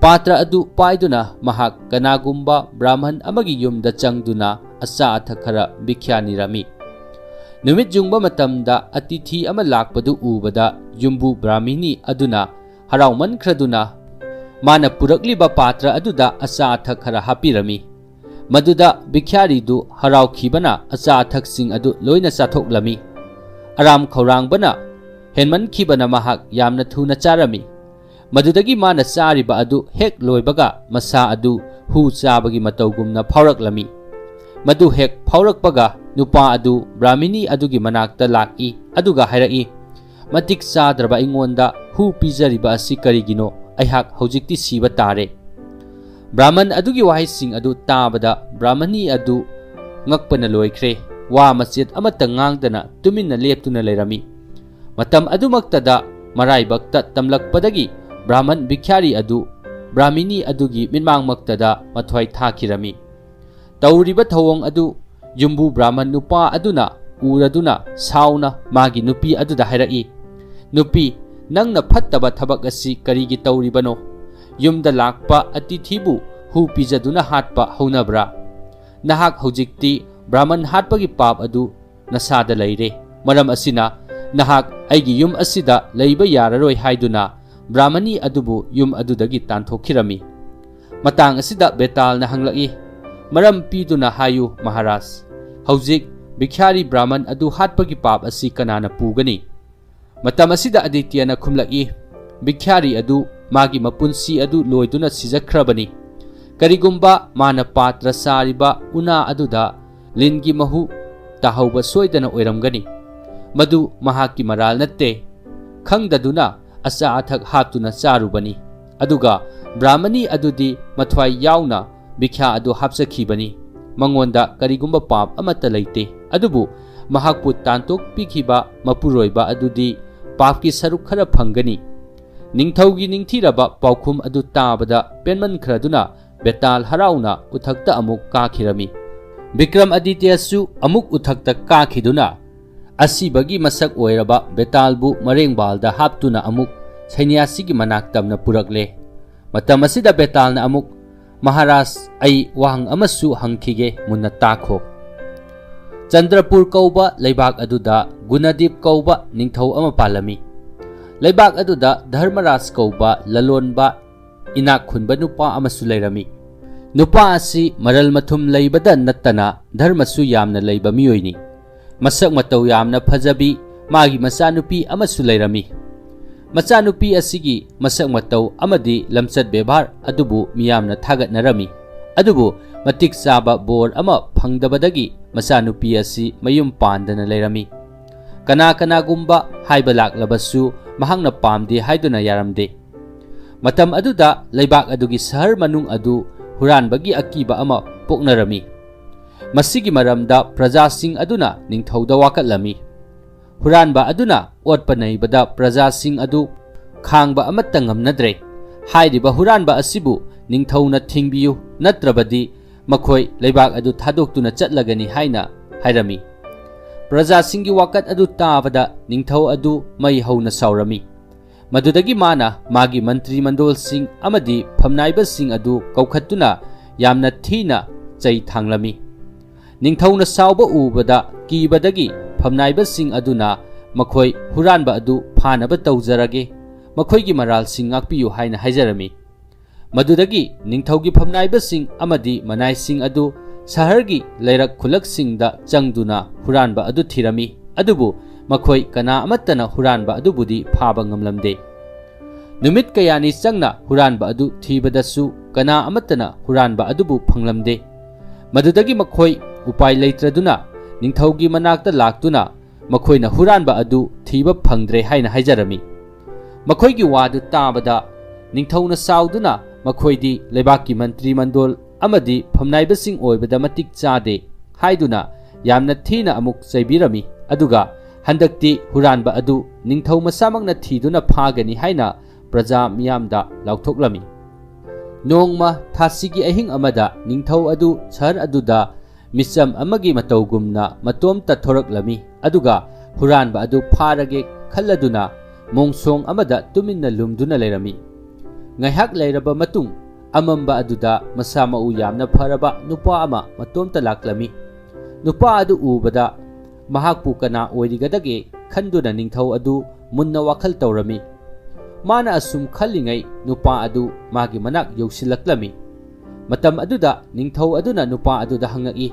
ꯄꯥꯇ꯭ꯔ ꯑꯗꯨ ꯄꯥꯏꯗꯨꯅ ꯃꯍꯥꯛ ꯀꯅꯥꯒꯨꯝꯕ ꯕ꯭ꯔꯥꯍꯃꯟ ꯑꯃꯒꯤ ꯌꯨꯝꯗ ꯆꯪꯗꯨꯅ ꯑꯆꯥ ꯑꯊꯛ ꯈꯔ ꯚꯤꯈ꯭ꯌꯥ ꯅꯤꯔꯝꯃꯤ꯫ ꯅꯨꯃꯤꯠ ꯌꯨꯡꯕ ꯃꯇꯝꯗ ꯑꯇꯤꯊꯤ ꯑꯃ ꯂꯥꯛꯄꯗꯨ ꯎꯕꯗ ꯌꯨꯝꯕꯨ ꯕ꯭ꯔꯥꯍꯃꯤꯅꯤ ꯑꯗꯨꯅ ꯍꯔꯥꯎꯃꯟꯈ꯭ꯔꯗꯨꯅ ꯃꯥꯅ ꯄꯨꯔꯛꯂꯤꯕ ꯄꯥꯇ꯭ꯔ ꯑꯗꯨꯗ ꯑꯆꯥ ꯑꯊꯛ ꯈꯔ ꯍꯥꯞꯄꯤꯔꯝꯃꯤ꯫ ꯃꯗꯨꯗ ꯚꯤꯈ꯭ꯌꯥꯔꯤꯗꯨ ꯍꯔꯥꯎꯈꯤꯕꯅ ꯑꯆꯥ ꯑꯊꯛꯁꯤꯡ ꯑꯗꯨ ꯂꯣꯏꯅ ꯆꯥꯊꯣꯛꯂꯝꯃꯤ꯫ ꯑꯔꯥꯝ ꯈꯧꯔꯥꯡꯕꯅ ꯍꯦꯟꯃꯟꯈꯤꯕꯅ ꯃꯍꯥꯛ ꯌꯥꯝꯅ ꯊꯨꯅ ꯆꯥꯔꯝꯃꯤ꯫ ꯃꯗꯨꯗꯒꯤ ꯃꯥꯅ ꯆꯥꯔꯤꯕ ꯑꯗꯨ ꯍꯦꯛ ꯂꯣꯏꯕꯒ ꯃꯁꯥ ꯑꯗꯨ ꯍꯨ ꯆꯥꯕꯒꯤ ꯃꯇꯧꯒꯨꯝꯅ ꯐꯥꯎꯔꯛꯂꯝꯃꯤ꯫ ꯃꯗꯨ ꯍꯦꯛ ꯐꯥꯎꯔꯛꯄꯒ ꯅꯨꯄꯥ ꯑꯗꯨ ꯕ꯭ꯔꯥꯍꯃꯤꯅꯤ ꯑꯗꯨꯒꯤ ꯃꯅꯥꯛꯇ ꯂꯥꯛꯏ, ꯑꯗꯨꯒ ꯍꯥꯏꯔꯛꯏ, "ꯃꯇꯤꯛ ꯆꯥꯗ꯭ꯔꯕ ꯑꯩꯉꯣꯟꯗ ꯍꯨ ꯄꯤꯖꯔꯤꯕ ꯑꯁꯤ ꯀꯔꯤꯒꯤꯅꯣ? ꯑꯩꯍꯥꯛ ꯍꯧꯖꯤꯛꯇꯤ ꯁꯤꯕ ꯇꯥꯔꯦ꯫" ꯕ꯭ꯔꯥꯍꯃꯟ ꯑꯗꯨꯒꯤ ꯋꯥꯍꯩꯁꯤꯡ ꯑꯗꯨ ꯇꯥꯕꯗ ꯕ꯭ꯔꯥꯍꯃꯅꯤ ꯑꯗꯨ ꯉꯛꯄꯅ ꯂꯣꯏꯈ꯭ꯔꯦ꯫ ꯋꯥ ꯃꯆꯦꯠ ꯑꯃꯠꯇ ꯉꯥꯡꯗꯅ ꯇꯨꯃꯤꯟꯅ ꯂꯦꯞꯇꯨꯅ ꯂꯩꯔꯝꯃꯤ꯫ ꯃꯇꯝ ꯑꯗꯨꯃꯛꯇꯗ ꯃꯔꯥꯏꯕꯛꯇ ꯇꯝꯂꯛꯄꯗꯒꯤ ꯕ꯭ꯔꯥꯍꯃꯟ ꯚꯤꯈ꯭ꯌꯥꯔꯤ ꯑꯗꯨ ꯕ꯭ꯔꯥꯍꯃꯤꯅꯤ ꯑꯗꯨꯒꯤ ꯃꯤꯠꯃꯥꯡꯃꯛꯇꯗ ꯃꯊ꯭ꯋꯥꯏ ꯊꯥꯈꯤꯔꯝꯃꯤ꯫ ꯇꯧꯔꯤꯕ ꯊꯧꯑꯣꯡ ꯑꯗꯨ ꯌꯨꯝꯕꯨ ꯕ꯭ꯔꯥꯍꯃꯟ ꯅꯨꯄꯥ ꯑꯗꯨꯅ ꯎꯔꯗꯨꯅ ꯁꯥꯎꯅ ꯃꯥꯒꯤ ꯅꯨꯄꯤ ꯑꯗꯨꯗ ꯍꯥꯏꯔꯛꯏ, "ꯅꯨꯄꯤ, ꯅꯪꯅ ꯐꯠꯇꯕ ꯊꯕꯛ ꯑꯁꯤ ꯀꯔꯤꯒꯤ ꯇꯧꯔꯤꯕꯅꯣ? ꯌꯨꯝꯗ ꯂꯥꯛꯄ ꯑꯇꯤꯊꯤꯕꯨ ꯍꯨ ꯄꯤꯖꯗꯨꯅ ꯍꯥꯠꯄ ꯍꯧꯅꯕ꯭ꯔꯥ? ꯅꯍꯥꯛ ꯍꯧꯖꯤꯛꯇꯤ ꯕ꯭ꯔꯥꯍꯃꯟ ꯍꯥꯠꯄꯒꯤ ꯄꯥꯞ ꯑꯗꯨ ꯅꯁꯥꯗ ꯂꯩꯔꯦ꯫ ꯃꯔꯝ ꯑꯁꯤꯅ ꯅꯍꯥꯛ ꯑꯩꯒꯤ ꯌꯨꯝ ꯑꯁꯤꯗ ꯂꯩꯕ ꯌꯥꯔꯔꯣꯏ" ꯍꯥꯏꯗꯨꯅ ꯕ꯭ꯔꯥꯍꯃꯅꯤ ꯑꯗꯨꯕꯨ ꯌꯨꯝ ꯑꯗꯨꯗꯒꯤ ꯇꯥꯟꯊꯣꯛꯈꯤꯔꯝꯃꯤ꯫ ꯃꯇꯥꯡ ꯑꯁꯤꯗ ꯕꯦꯇꯥꯜꯅ ꯍꯪꯂꯛꯏ, "ꯃꯔꯝ ꯄꯤꯗꯨꯅ ꯍꯥꯏꯌꯨ ꯃꯍꯥꯔꯥꯖ, ꯍꯧꯖꯤꯛ ꯚꯤꯈ꯭ꯌꯥꯔꯤ ꯕ꯭ꯔꯥꯍꯃꯟ ꯑꯗꯨ ꯍꯥꯠꯄꯒꯤ ꯄꯥꯞ ꯑꯁꯤ ꯀꯅꯥꯅ ꯄꯨꯒꯅꯤ?" ꯃꯇꯝ ꯑꯁꯤꯗ ꯑꯗꯤꯇ꯭ꯌꯅ ꯈꯨꯝꯂꯛꯏ, "ꯚꯤꯈ꯭ꯌꯥꯔꯤ ꯑꯗꯨ ꯃꯥꯒꯤ ꯃꯄꯨꯟꯁꯤ ꯑꯗꯨ ꯂꯣꯏꯗꯨꯅ ꯁꯤꯖꯈ꯭ꯔꯕꯅꯤ꯫ ꯀꯔꯤꯒꯨꯝꯕ ꯃꯥꯅ ꯄꯥꯇ꯭ꯔ ꯁꯥꯔꯤꯕ ꯎꯅꯥ ꯑꯗꯨꯗ ꯂꯤꯟꯒꯤ ꯃꯍꯨ ꯇꯥꯍꯧꯕ ꯁꯣꯏꯗꯅ ꯑꯣꯏꯔꯝꯒꯅꯤ꯫ ꯃꯗꯨ ꯃꯍꯥꯛꯀꯤ ꯃꯔꯥꯜ ꯅꯠꯇꯦ꯫ ꯈꯪꯗꯗꯨꯅ ꯑꯆꯥ ꯑꯊꯛ ꯍꯥꯞꯇꯨꯅ ꯆꯥꯔꯨꯕꯅꯤ꯫ ꯑꯗꯨꯒ ꯕ꯭ꯔꯥꯍꯃꯅꯤ ꯑꯗꯨꯗꯤ ꯃꯊ꯭ꯋꯥꯏ ꯌꯥꯎꯅ ꯚꯤꯈ꯭ꯌꯥ ꯑꯗꯨ ꯍꯥꯞꯆꯈꯤꯕꯅꯤ꯫ ꯃꯉꯣꯟꯗ ꯀꯔꯤꯒꯨꯝꯕ ꯄꯥꯞ ꯑꯃꯠꯇ ꯂꯩꯇꯦ꯫ ꯑꯗꯨꯕꯨ ꯃꯍꯥꯛꯄꯨ ꯇꯥꯟꯊꯣꯛꯄꯤꯈꯤꯕ ꯃꯄꯨꯔꯣꯏꯕ ꯑꯗꯨꯗꯤ ꯄꯥꯞꯀꯤ ꯁꯔꯨꯛ ꯈꯔ ꯐꯪꯒꯅꯤ꯫" ꯅꯤꯡꯊꯧꯒꯤ ꯅꯤꯡꯊꯤꯔꯕ ꯄꯥꯎꯈꯨꯝ ꯑꯗꯨ ꯇꯥꯕꯗ ꯄꯦꯟꯃꯟꯈ꯭ꯔꯗꯨꯅ ꯕꯦꯇꯥꯜ ꯍꯔꯥꯎꯅ ꯎꯊꯛꯇ ꯑꯃꯨꯛ ꯀꯥꯈꯤꯔꯝꯃꯤ꯫ ꯕꯤꯀ꯭ꯔꯝ ꯑꯗꯤꯇ꯭ꯌꯁꯨ ꯑꯃꯨꯛ ꯎꯊꯛꯇ ꯀꯥꯈꯤꯗꯨꯅ ꯑꯁꯤꯕꯒꯤ ꯃꯁꯛ ꯑꯣꯏꯔꯕ ꯕꯦꯇꯥꯜꯕꯨ ꯃꯔꯦꯡꯕꯥꯜꯗ ꯍꯥꯞꯇꯨꯅ ꯑꯃꯨꯛ ꯁꯩꯅ꯭ꯌꯥꯁꯤꯒꯤ ꯃꯅꯥꯛ ꯇꯝꯅ ꯄꯨꯔꯛꯂꯦ꯫ ꯃꯇꯝ ꯑꯁꯤꯗ ꯕꯦꯇꯥꯜꯅ ꯑꯃꯨꯛ, "ꯃꯍꯥꯔꯥꯖ, ꯑꯩ ꯋꯥꯍꯪ ꯑꯃꯁꯨ ꯍꯪꯈꯤꯒꯦ, ꯃꯨꯟꯅ ꯇꯥꯈꯣ꯫" ꯆꯟꯗ꯭ꯔꯄꯨꯔ ꯀꯧꯕ ꯂꯩꯕꯥꯛ ꯑꯗꯨꯗ ꯒꯨꯅꯗꯤꯞ ꯀꯧꯕ ꯅꯤꯡꯊꯧ ꯑꯃ ꯄꯥꯜꯂꯝꯃꯤ꯫ ꯂꯩꯕꯥꯛ ꯑꯗꯨꯗ ꯙꯔꯃꯔꯥꯖ ꯀꯧꯕ ꯂꯂꯣꯟꯕ ꯏꯅꯥꯛ ꯈꯨꯟꯕ ꯅꯨꯄꯥ ꯑꯃꯁꯨ ꯂꯩꯔꯝꯃꯤ꯫ ꯅꯨꯄꯥ ꯑꯁꯤ ꯃꯔꯜ ꯃꯊꯨꯝ ꯂꯩꯕꯗ ꯅꯠꯇꯅ ꯙꯔꯃꯁꯨ ꯌꯥꯝꯅ ꯂꯩꯕ ꯃꯤꯑꯣꯏꯅꯤ꯫ ꯃꯁꯛ ꯃꯇꯧ ꯌꯥꯝꯅ ꯐꯖꯕꯤ ꯃꯥꯒꯤ ꯃꯆꯥꯅꯨꯄꯤ ꯑꯃꯁꯨ ꯂꯩꯔꯝꯃꯤ꯫ ꯃꯆꯥꯅꯨꯄꯤ ꯑꯁꯤꯒꯤ ꯃꯁꯛ ꯃꯇꯧ ꯑꯃꯗꯤ ꯂꯝꯆꯠ ꯕꯦꯕꯥꯔ ꯑꯗꯨꯕꯨ ꯃꯤꯌꯥꯝꯅ ꯊꯥꯒꯠꯅꯔꯝꯃꯤ꯫ ꯑꯗꯨꯕꯨ ꯃꯇꯤꯛ ꯆꯥꯕ ꯕꯣꯔ ꯑꯃ ꯐꯪꯗꯕꯗꯒꯤ ꯃꯆꯥꯅꯨꯄꯤ ꯑꯁꯤ ꯃꯌꯨꯝ ꯄꯥꯟꯗꯅ ꯂꯩꯔꯝꯃꯤ꯫ ꯀꯅꯥ ꯀꯅꯥꯒꯨꯝꯕ ꯍꯥꯏꯕ ꯂꯥꯛꯂꯕꯁꯨ ꯃꯍꯥꯛꯅ ꯄꯥꯝꯗꯦ ꯍꯥꯏꯗꯨꯅ ꯌꯥꯔꯝꯗꯦ꯫ ꯃꯇꯝ ꯑꯗꯨꯗ ꯂꯩꯕꯥꯛ ꯑꯗꯨꯒꯤ ꯁꯍꯔ ꯃꯅꯨꯡ ꯑꯗꯨ ꯍꯨꯔꯥꯟꯕꯒꯤ ꯑꯀꯤꯕ ꯑꯃ ꯄꯣꯛꯅꯔꯝꯃꯤ꯫ ꯃꯁꯤꯒꯤ ꯃꯔꯝꯗ ꯄ꯭ꯔꯖꯥꯁꯤꯡ ꯑꯗꯨꯅ ꯅꯤꯡꯊꯧꯗ ꯋꯥꯀꯠꯂꯝꯃꯤ꯫ ꯍꯨꯔꯥꯟꯕ ꯑꯗꯨꯅ ꯑꯣꯠꯄ ꯅꯩꯕꯗ ꯄ꯭ꯔꯖꯥꯁꯤꯡ ꯑꯗꯨ ꯈꯥꯡꯕ ꯑꯃꯠꯇ ꯉꯝꯅꯗ꯭ꯔꯦ꯫ ꯍꯥꯏꯔꯤꯕ ꯍꯨꯔꯥꯟꯕ ꯑꯁꯤꯕꯨ ꯅꯤꯡꯊꯧꯅ ꯊꯤꯡꯕꯤꯌꯨ, ꯅꯠꯇ꯭ꯔꯕꯗꯤ ꯃꯈꯣꯏ ꯂꯩꯕꯥꯛ ꯑꯗꯨ ꯊꯥꯗꯣꯛꯇꯨꯅ ꯆꯠꯂꯒꯅꯤ ꯍꯥꯏꯅ ꯍꯥꯏꯔꯝꯃꯤ꯫ ꯄ꯭ꯔꯖꯥꯁꯤꯡꯒꯤ ꯋꯥꯀꯠ ꯑꯗꯨ ꯇꯥꯕꯗ ꯅꯤꯡꯊꯧ ꯑꯗꯨ ꯃꯩ ꯍꯧꯅ ꯁꯥꯎꯔꯝꯃꯤ꯫ ꯃꯗꯨꯗꯒꯤ ꯃꯥꯅ ꯃꯥꯒꯤ ꯃꯟꯇ꯭ꯔꯤ ꯃꯟꯗꯣꯜꯁꯤꯡ ꯑꯃꯗꯤ ꯐꯝꯅꯥꯏꯕꯁꯤꯡ ꯑꯗꯨ ꯀꯧꯈꯠꯇꯨꯅ ꯌꯥꯝꯅ ꯊꯤꯅ ꯆꯩ ꯊꯥꯡꯂꯝꯃꯤ꯫ ꯅꯤꯡꯊꯧꯅ ꯁꯥꯎꯕ ꯎꯕꯗ ꯀꯤꯕꯗꯒꯤ ꯐꯝꯅꯥꯏꯕꯁꯤꯡ ꯑꯗꯨꯅ ꯃꯈꯣꯏ ꯍꯨꯔꯥꯟꯕ ꯑꯗꯨ ꯐꯥꯅꯕ ꯇꯧꯖꯔꯒꯦ, ꯃꯈꯣꯏꯒꯤ ꯃꯔꯥꯜꯁꯤꯡ ꯉꯥꯛꯄꯤꯌꯨ ꯍꯥꯏꯅ ꯍꯥꯏꯖꯔꯝꯃꯤ꯫ ꯃꯗꯨꯗꯒꯤ ꯅꯤꯡꯊꯧꯒꯤ ꯐꯝꯅꯥꯏꯕꯁꯤꯡ ꯑꯃꯗꯤ ꯃꯅꯥꯏꯁꯤꯡ ꯑꯗꯨ ꯁꯍꯔꯒꯤ ꯂꯩꯔꯛ ꯈꯨꯜꯂꯛꯁꯤꯡꯗ ꯆꯪꯗꯨꯅ ꯍꯨꯔꯥꯟꯕ ꯑꯗꯨ ꯊꯤꯔꯝꯃꯤ, ꯑꯗꯨꯕꯨ ꯃꯈꯣꯏ ꯀꯅꯥ ꯑꯃꯠꯇꯅ ꯍꯨꯔꯥꯟꯕ ꯑꯗꯨꯕꯨꯗꯤ ꯐꯥꯕ ꯉꯝꯂꯝꯗꯦ꯫ ꯅꯨꯃꯤꯠ ꯀꯌꯥꯅꯤ ꯆꯪꯅ ꯍꯨꯔꯥꯟꯕ ꯑꯗꯨ ꯊꯤꯕꯗꯁꯨ ꯀꯅꯥ ꯑꯃꯠꯇꯅ ꯍꯨꯔꯥꯟꯕ ꯑꯗꯨꯕꯨ ꯐꯪꯂꯝꯗꯦ꯫ ꯃꯗꯨꯗꯒꯤ ꯃꯈꯣꯏ ꯎꯄꯥꯏ ꯂꯩꯇ꯭ꯔꯗꯨꯅ ꯅꯤꯡꯊꯧꯒꯤ ꯃꯅꯥꯛꯇ ꯂꯥꯛꯇꯨꯅ ꯃꯈꯣꯏꯅ ꯍꯨꯔꯥꯟꯕ ꯑꯗꯨ ꯊꯤꯕ ꯐꯪꯗ꯭ꯔꯦ ꯍꯥꯏꯅ ꯍꯥꯏꯖꯔꯝꯃꯤ꯫ ꯃꯈꯣꯏꯒꯤ ꯋꯥꯗꯨ ꯇꯥꯕꯗ ꯅꯤꯡꯊꯧꯅ ꯁꯥꯎꯗꯨꯅ ꯃꯈꯣꯏꯗꯤ ꯂꯩꯕꯥꯛꯀꯤ ꯃꯟꯇ꯭ꯔꯤ ꯃꯟꯗꯣꯜ ꯑꯃꯗꯤ ꯐꯝꯅꯥꯏꯕꯁꯤꯡ ꯑꯣꯏꯕꯗ ꯃꯇꯤꯛ ꯆꯥꯗꯦ ꯍꯥꯏꯗꯨꯅ ꯌꯥꯝꯅ ꯊꯤꯅ ꯑꯃꯨꯛ ꯆꯩꯕꯤꯔꯝꯃꯤ꯫ ꯑꯗꯨꯒ ꯍꯟꯗꯛꯇꯤ ꯍꯨꯔꯥꯟꯕ ꯑꯗꯨ ꯅꯤꯡꯊꯧ ꯃꯁꯥꯃꯛꯅ ꯊꯤꯗꯨꯅ ꯐꯥꯒꯅꯤ ꯍꯥꯏꯅ ꯄ꯭ꯔꯖꯥ ꯃꯤꯌꯥꯝꯗ ꯂꯥꯎꯊꯣꯛꯂꯝꯃꯤ꯫ ꯅꯣꯡꯃ ꯊꯥꯁꯤꯒꯤ ꯑꯍꯤꯡ ꯑꯃꯗ ꯅꯤꯡꯊꯧ ꯑꯗꯨ ꯁꯍꯔ ꯑꯗꯨꯗ ꯃꯤꯆꯝ ꯑꯃꯒꯤ ꯃꯇꯧꯒꯨꯝꯅ ꯃꯇꯣꯝꯇ ꯊꯣꯔꯛꯂꯝꯃꯤ, ꯑꯗꯨꯒ ꯍꯨꯔꯥꯟꯕ ꯑꯗꯨ ꯐꯥꯔꯒꯦ ꯈꯜꯂꯗꯨꯅ ꯃꯣꯡꯁꯣꯡ ꯑꯃꯗ ꯇꯨꯃꯤꯟꯅ ꯂꯨꯝꯗꯨꯅ ꯂꯩꯔꯝꯃꯤ꯫ ꯉꯥꯏꯍꯥꯛ ꯂꯩꯔꯕ ꯃꯇꯨꯡ, ꯑꯃꯝꯕ ꯑꯗꯨꯗ ꯃꯁꯥ ꯃꯎ ꯌꯥꯝꯅ ꯐꯔꯕ ꯅꯨꯄꯥ ꯑꯃ ꯃꯇꯣꯝꯇ ꯂꯥꯛꯂꯝꯃꯤ꯫ ꯅꯨꯄꯥ ꯑꯗꯨ ꯎꯕꯗ ꯃꯍꯥꯛꯄꯨ ꯀꯅꯥ ꯑꯣꯏꯔꯤꯒꯗꯒꯦ ꯈꯟꯗꯨꯅ ꯅꯤꯡꯊꯧ ꯑꯗꯨ ꯃꯨꯟꯅ ꯋꯥꯈꯜ ꯇꯧꯔꯝꯃꯤ꯫ ꯃꯥꯅ ꯑꯁꯨꯝ ꯈꯜꯂꯤꯉꯩ ꯅꯨꯄꯥ ꯑꯗꯨ ꯃꯥꯒꯤ ꯃꯅꯥꯛ ꯌꯧꯁꯤꯜꯂꯛꯂꯝꯃꯤ꯫ ꯃꯇꯝ ꯑꯗꯨꯗ ꯅꯤꯡꯊꯧ ꯑꯗꯨꯅ ꯅꯨꯄꯥ ꯑꯗꯨꯗ ꯍꯪꯉꯛꯏ,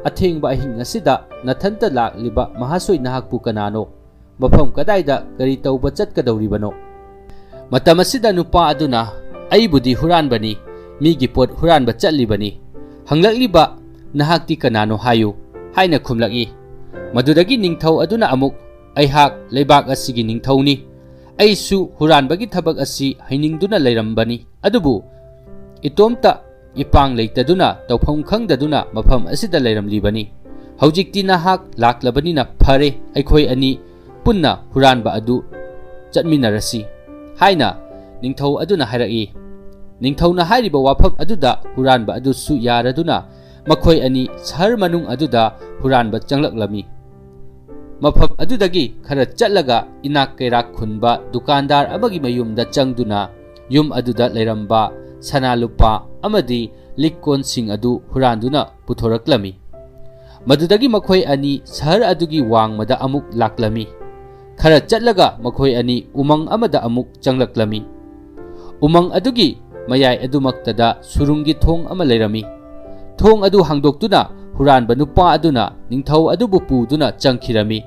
"ꯑꯊꯦꯡꯕ ꯑꯍꯤꯡ ꯑꯁꯤꯗ ꯅꯊꯟꯇ ꯂꯥꯛꯂꯤꯕ ꯃꯍꯥꯁꯣꯏ ꯅꯍꯥꯛꯄꯨ ꯀꯅꯥꯅꯣ? ꯃꯐꯝ ꯀꯗꯥꯏꯗ ꯀꯔꯤ ꯇꯧꯕ ꯆꯠꯀꯗꯧꯔꯤꯕꯅꯣ?" ꯃꯇꯝ ꯑꯁꯤꯗ ꯅꯨꯄꯥ ꯑꯗꯨꯅ, "ꯑꯩꯕꯨꯗꯤ ꯍꯨꯔꯥꯟꯕꯅꯤ, ꯃꯤꯒꯤ ꯄꯣꯠ ꯍꯨꯔꯥꯟꯕ ꯆꯠꯂꯤꯕꯅꯤ꯫ ꯍꯪꯂꯛꯂꯤꯕ ꯅꯍꯥꯛꯇꯤ ꯀꯅꯥꯅꯣ ꯍꯥꯏꯌꯨ" ꯍꯥꯏꯅ ꯈꯨꯝꯂꯛꯏ꯫ ꯃꯗꯨꯗꯒꯤ ꯅꯤꯡꯊꯧ ꯑꯗꯨꯅ ꯑꯃꯨꯛ, "ꯑꯩꯍꯥꯛ ꯂꯩꯕꯥꯛ ꯑꯁꯤꯒꯤ ꯅꯤꯡꯊꯧꯅꯤ꯫ ꯑꯩꯁꯨ ꯍꯨꯔꯥꯟꯕꯒꯤ ꯊꯕꯛ ꯑꯁꯤ ꯍꯩꯅꯤꯡꯗꯨꯅ ꯂꯩꯔꯝꯕꯅꯤ, ꯑꯗꯨꯕꯨ ꯏꯇꯣꯝꯇ ꯏꯄꯥꯡ ꯂꯩꯇꯗꯨꯅ, ꯇꯧꯐꯝ ꯈꯪꯗꯗꯨꯅ ꯃꯐꯝ ꯑꯁꯤꯗ ꯂꯩꯔꯝꯂꯤꯕꯅꯤ꯫ ꯍꯧꯖꯤꯛꯇꯤ ꯅꯍꯥꯛ ꯂꯥꯛꯂꯕꯅꯤꯅ ꯐꯔꯦ, ꯑꯩꯈꯣꯏ ꯑꯅꯤ ꯄꯨꯟꯅ ꯍꯨꯔꯥꯟꯕ ꯑꯗꯨ ꯆꯠꯃꯤꯟꯅꯔꯁꯤ" ꯍꯥꯏꯅ ꯅꯤꯡꯊꯧ ꯑꯗꯨꯅ ꯍꯥꯏꯔꯛꯏ꯫ ꯅꯤꯡꯊꯧꯅ ꯍꯥꯏꯔꯤꯕ ꯋꯥꯐꯝ ꯑꯗꯨꯗ ꯍꯨꯔꯥꯟꯕ ꯑꯗꯨꯁꯨ ꯌꯥꯔꯗꯨꯅ ꯃꯈꯣꯏ ꯑꯅꯤ ꯁꯍꯔ ꯃꯅꯨꯡ ꯑꯗꯨꯗ ꯍꯨꯔꯥꯟꯕ ꯆꯪꯂꯛꯂꯝꯃꯤ꯫ ꯃꯐꯝ ꯑꯗꯨꯗꯒꯤ ꯈꯔ ꯆꯠꯂꯒ ꯏꯅꯥꯛ ꯀꯩꯔꯥꯛ ꯈꯨꯟꯕ ꯗꯨꯀꯥꯟꯗꯥꯔ ꯑꯃꯒꯤ ꯃꯌꯨꯝꯗ ꯆꯪꯗꯨꯅ ꯌꯨꯝ ꯑꯗꯨꯗ ꯂꯩꯔꯝꯕ ꯁꯅꯥ ꯂꯨꯄꯥ ꯑꯃꯗꯤ ꯂꯤꯛꯀꯣꯟꯁꯤꯡ ꯑꯗꯨ ꯍꯨꯔꯥꯟꯗꯨꯅ ꯄꯨꯊꯣꯔꯛꯂꯝꯃꯤ꯫ ꯃꯗꯨꯗꯒꯤ ꯃꯈꯣꯏ ꯑꯅꯤ ꯁꯍꯔ ꯑꯗꯨꯒꯤ ꯋꯥꯡꯃꯗ ꯑꯃꯨꯛ ꯂꯥꯛꯂꯝꯃꯤ꯫ ꯈꯔ ꯆꯠꯂꯒ ꯃꯈꯣꯏ ꯑꯅꯤ ꯎꯃꯪ ꯑꯃꯗ ꯑꯃꯨꯛ ꯆꯪꯂꯛꯂꯝꯃꯤ꯫ ꯎꯃꯪ ꯑꯗꯨꯒꯤ ꯃꯌꯥꯏ ꯑꯗꯨꯃꯛꯇꯗ ꯁꯨꯔꯨꯡꯒꯤ ꯊꯣꯡ ꯑꯃ ꯂꯩꯔꯝꯃꯤ꯫ ꯊꯣꯡ ꯑꯗꯨ ꯍꯥꯡꯗꯣꯛꯇꯨꯅ ꯍꯨꯔꯥꯟꯕ ꯅꯨꯄꯥ ꯑꯗꯨꯅ ꯅꯤꯡꯊꯧ ꯑꯗꯨꯕꯨ ꯄꯨꯗꯨꯅ ꯆꯪꯈꯤꯔꯝꯃꯤ꯫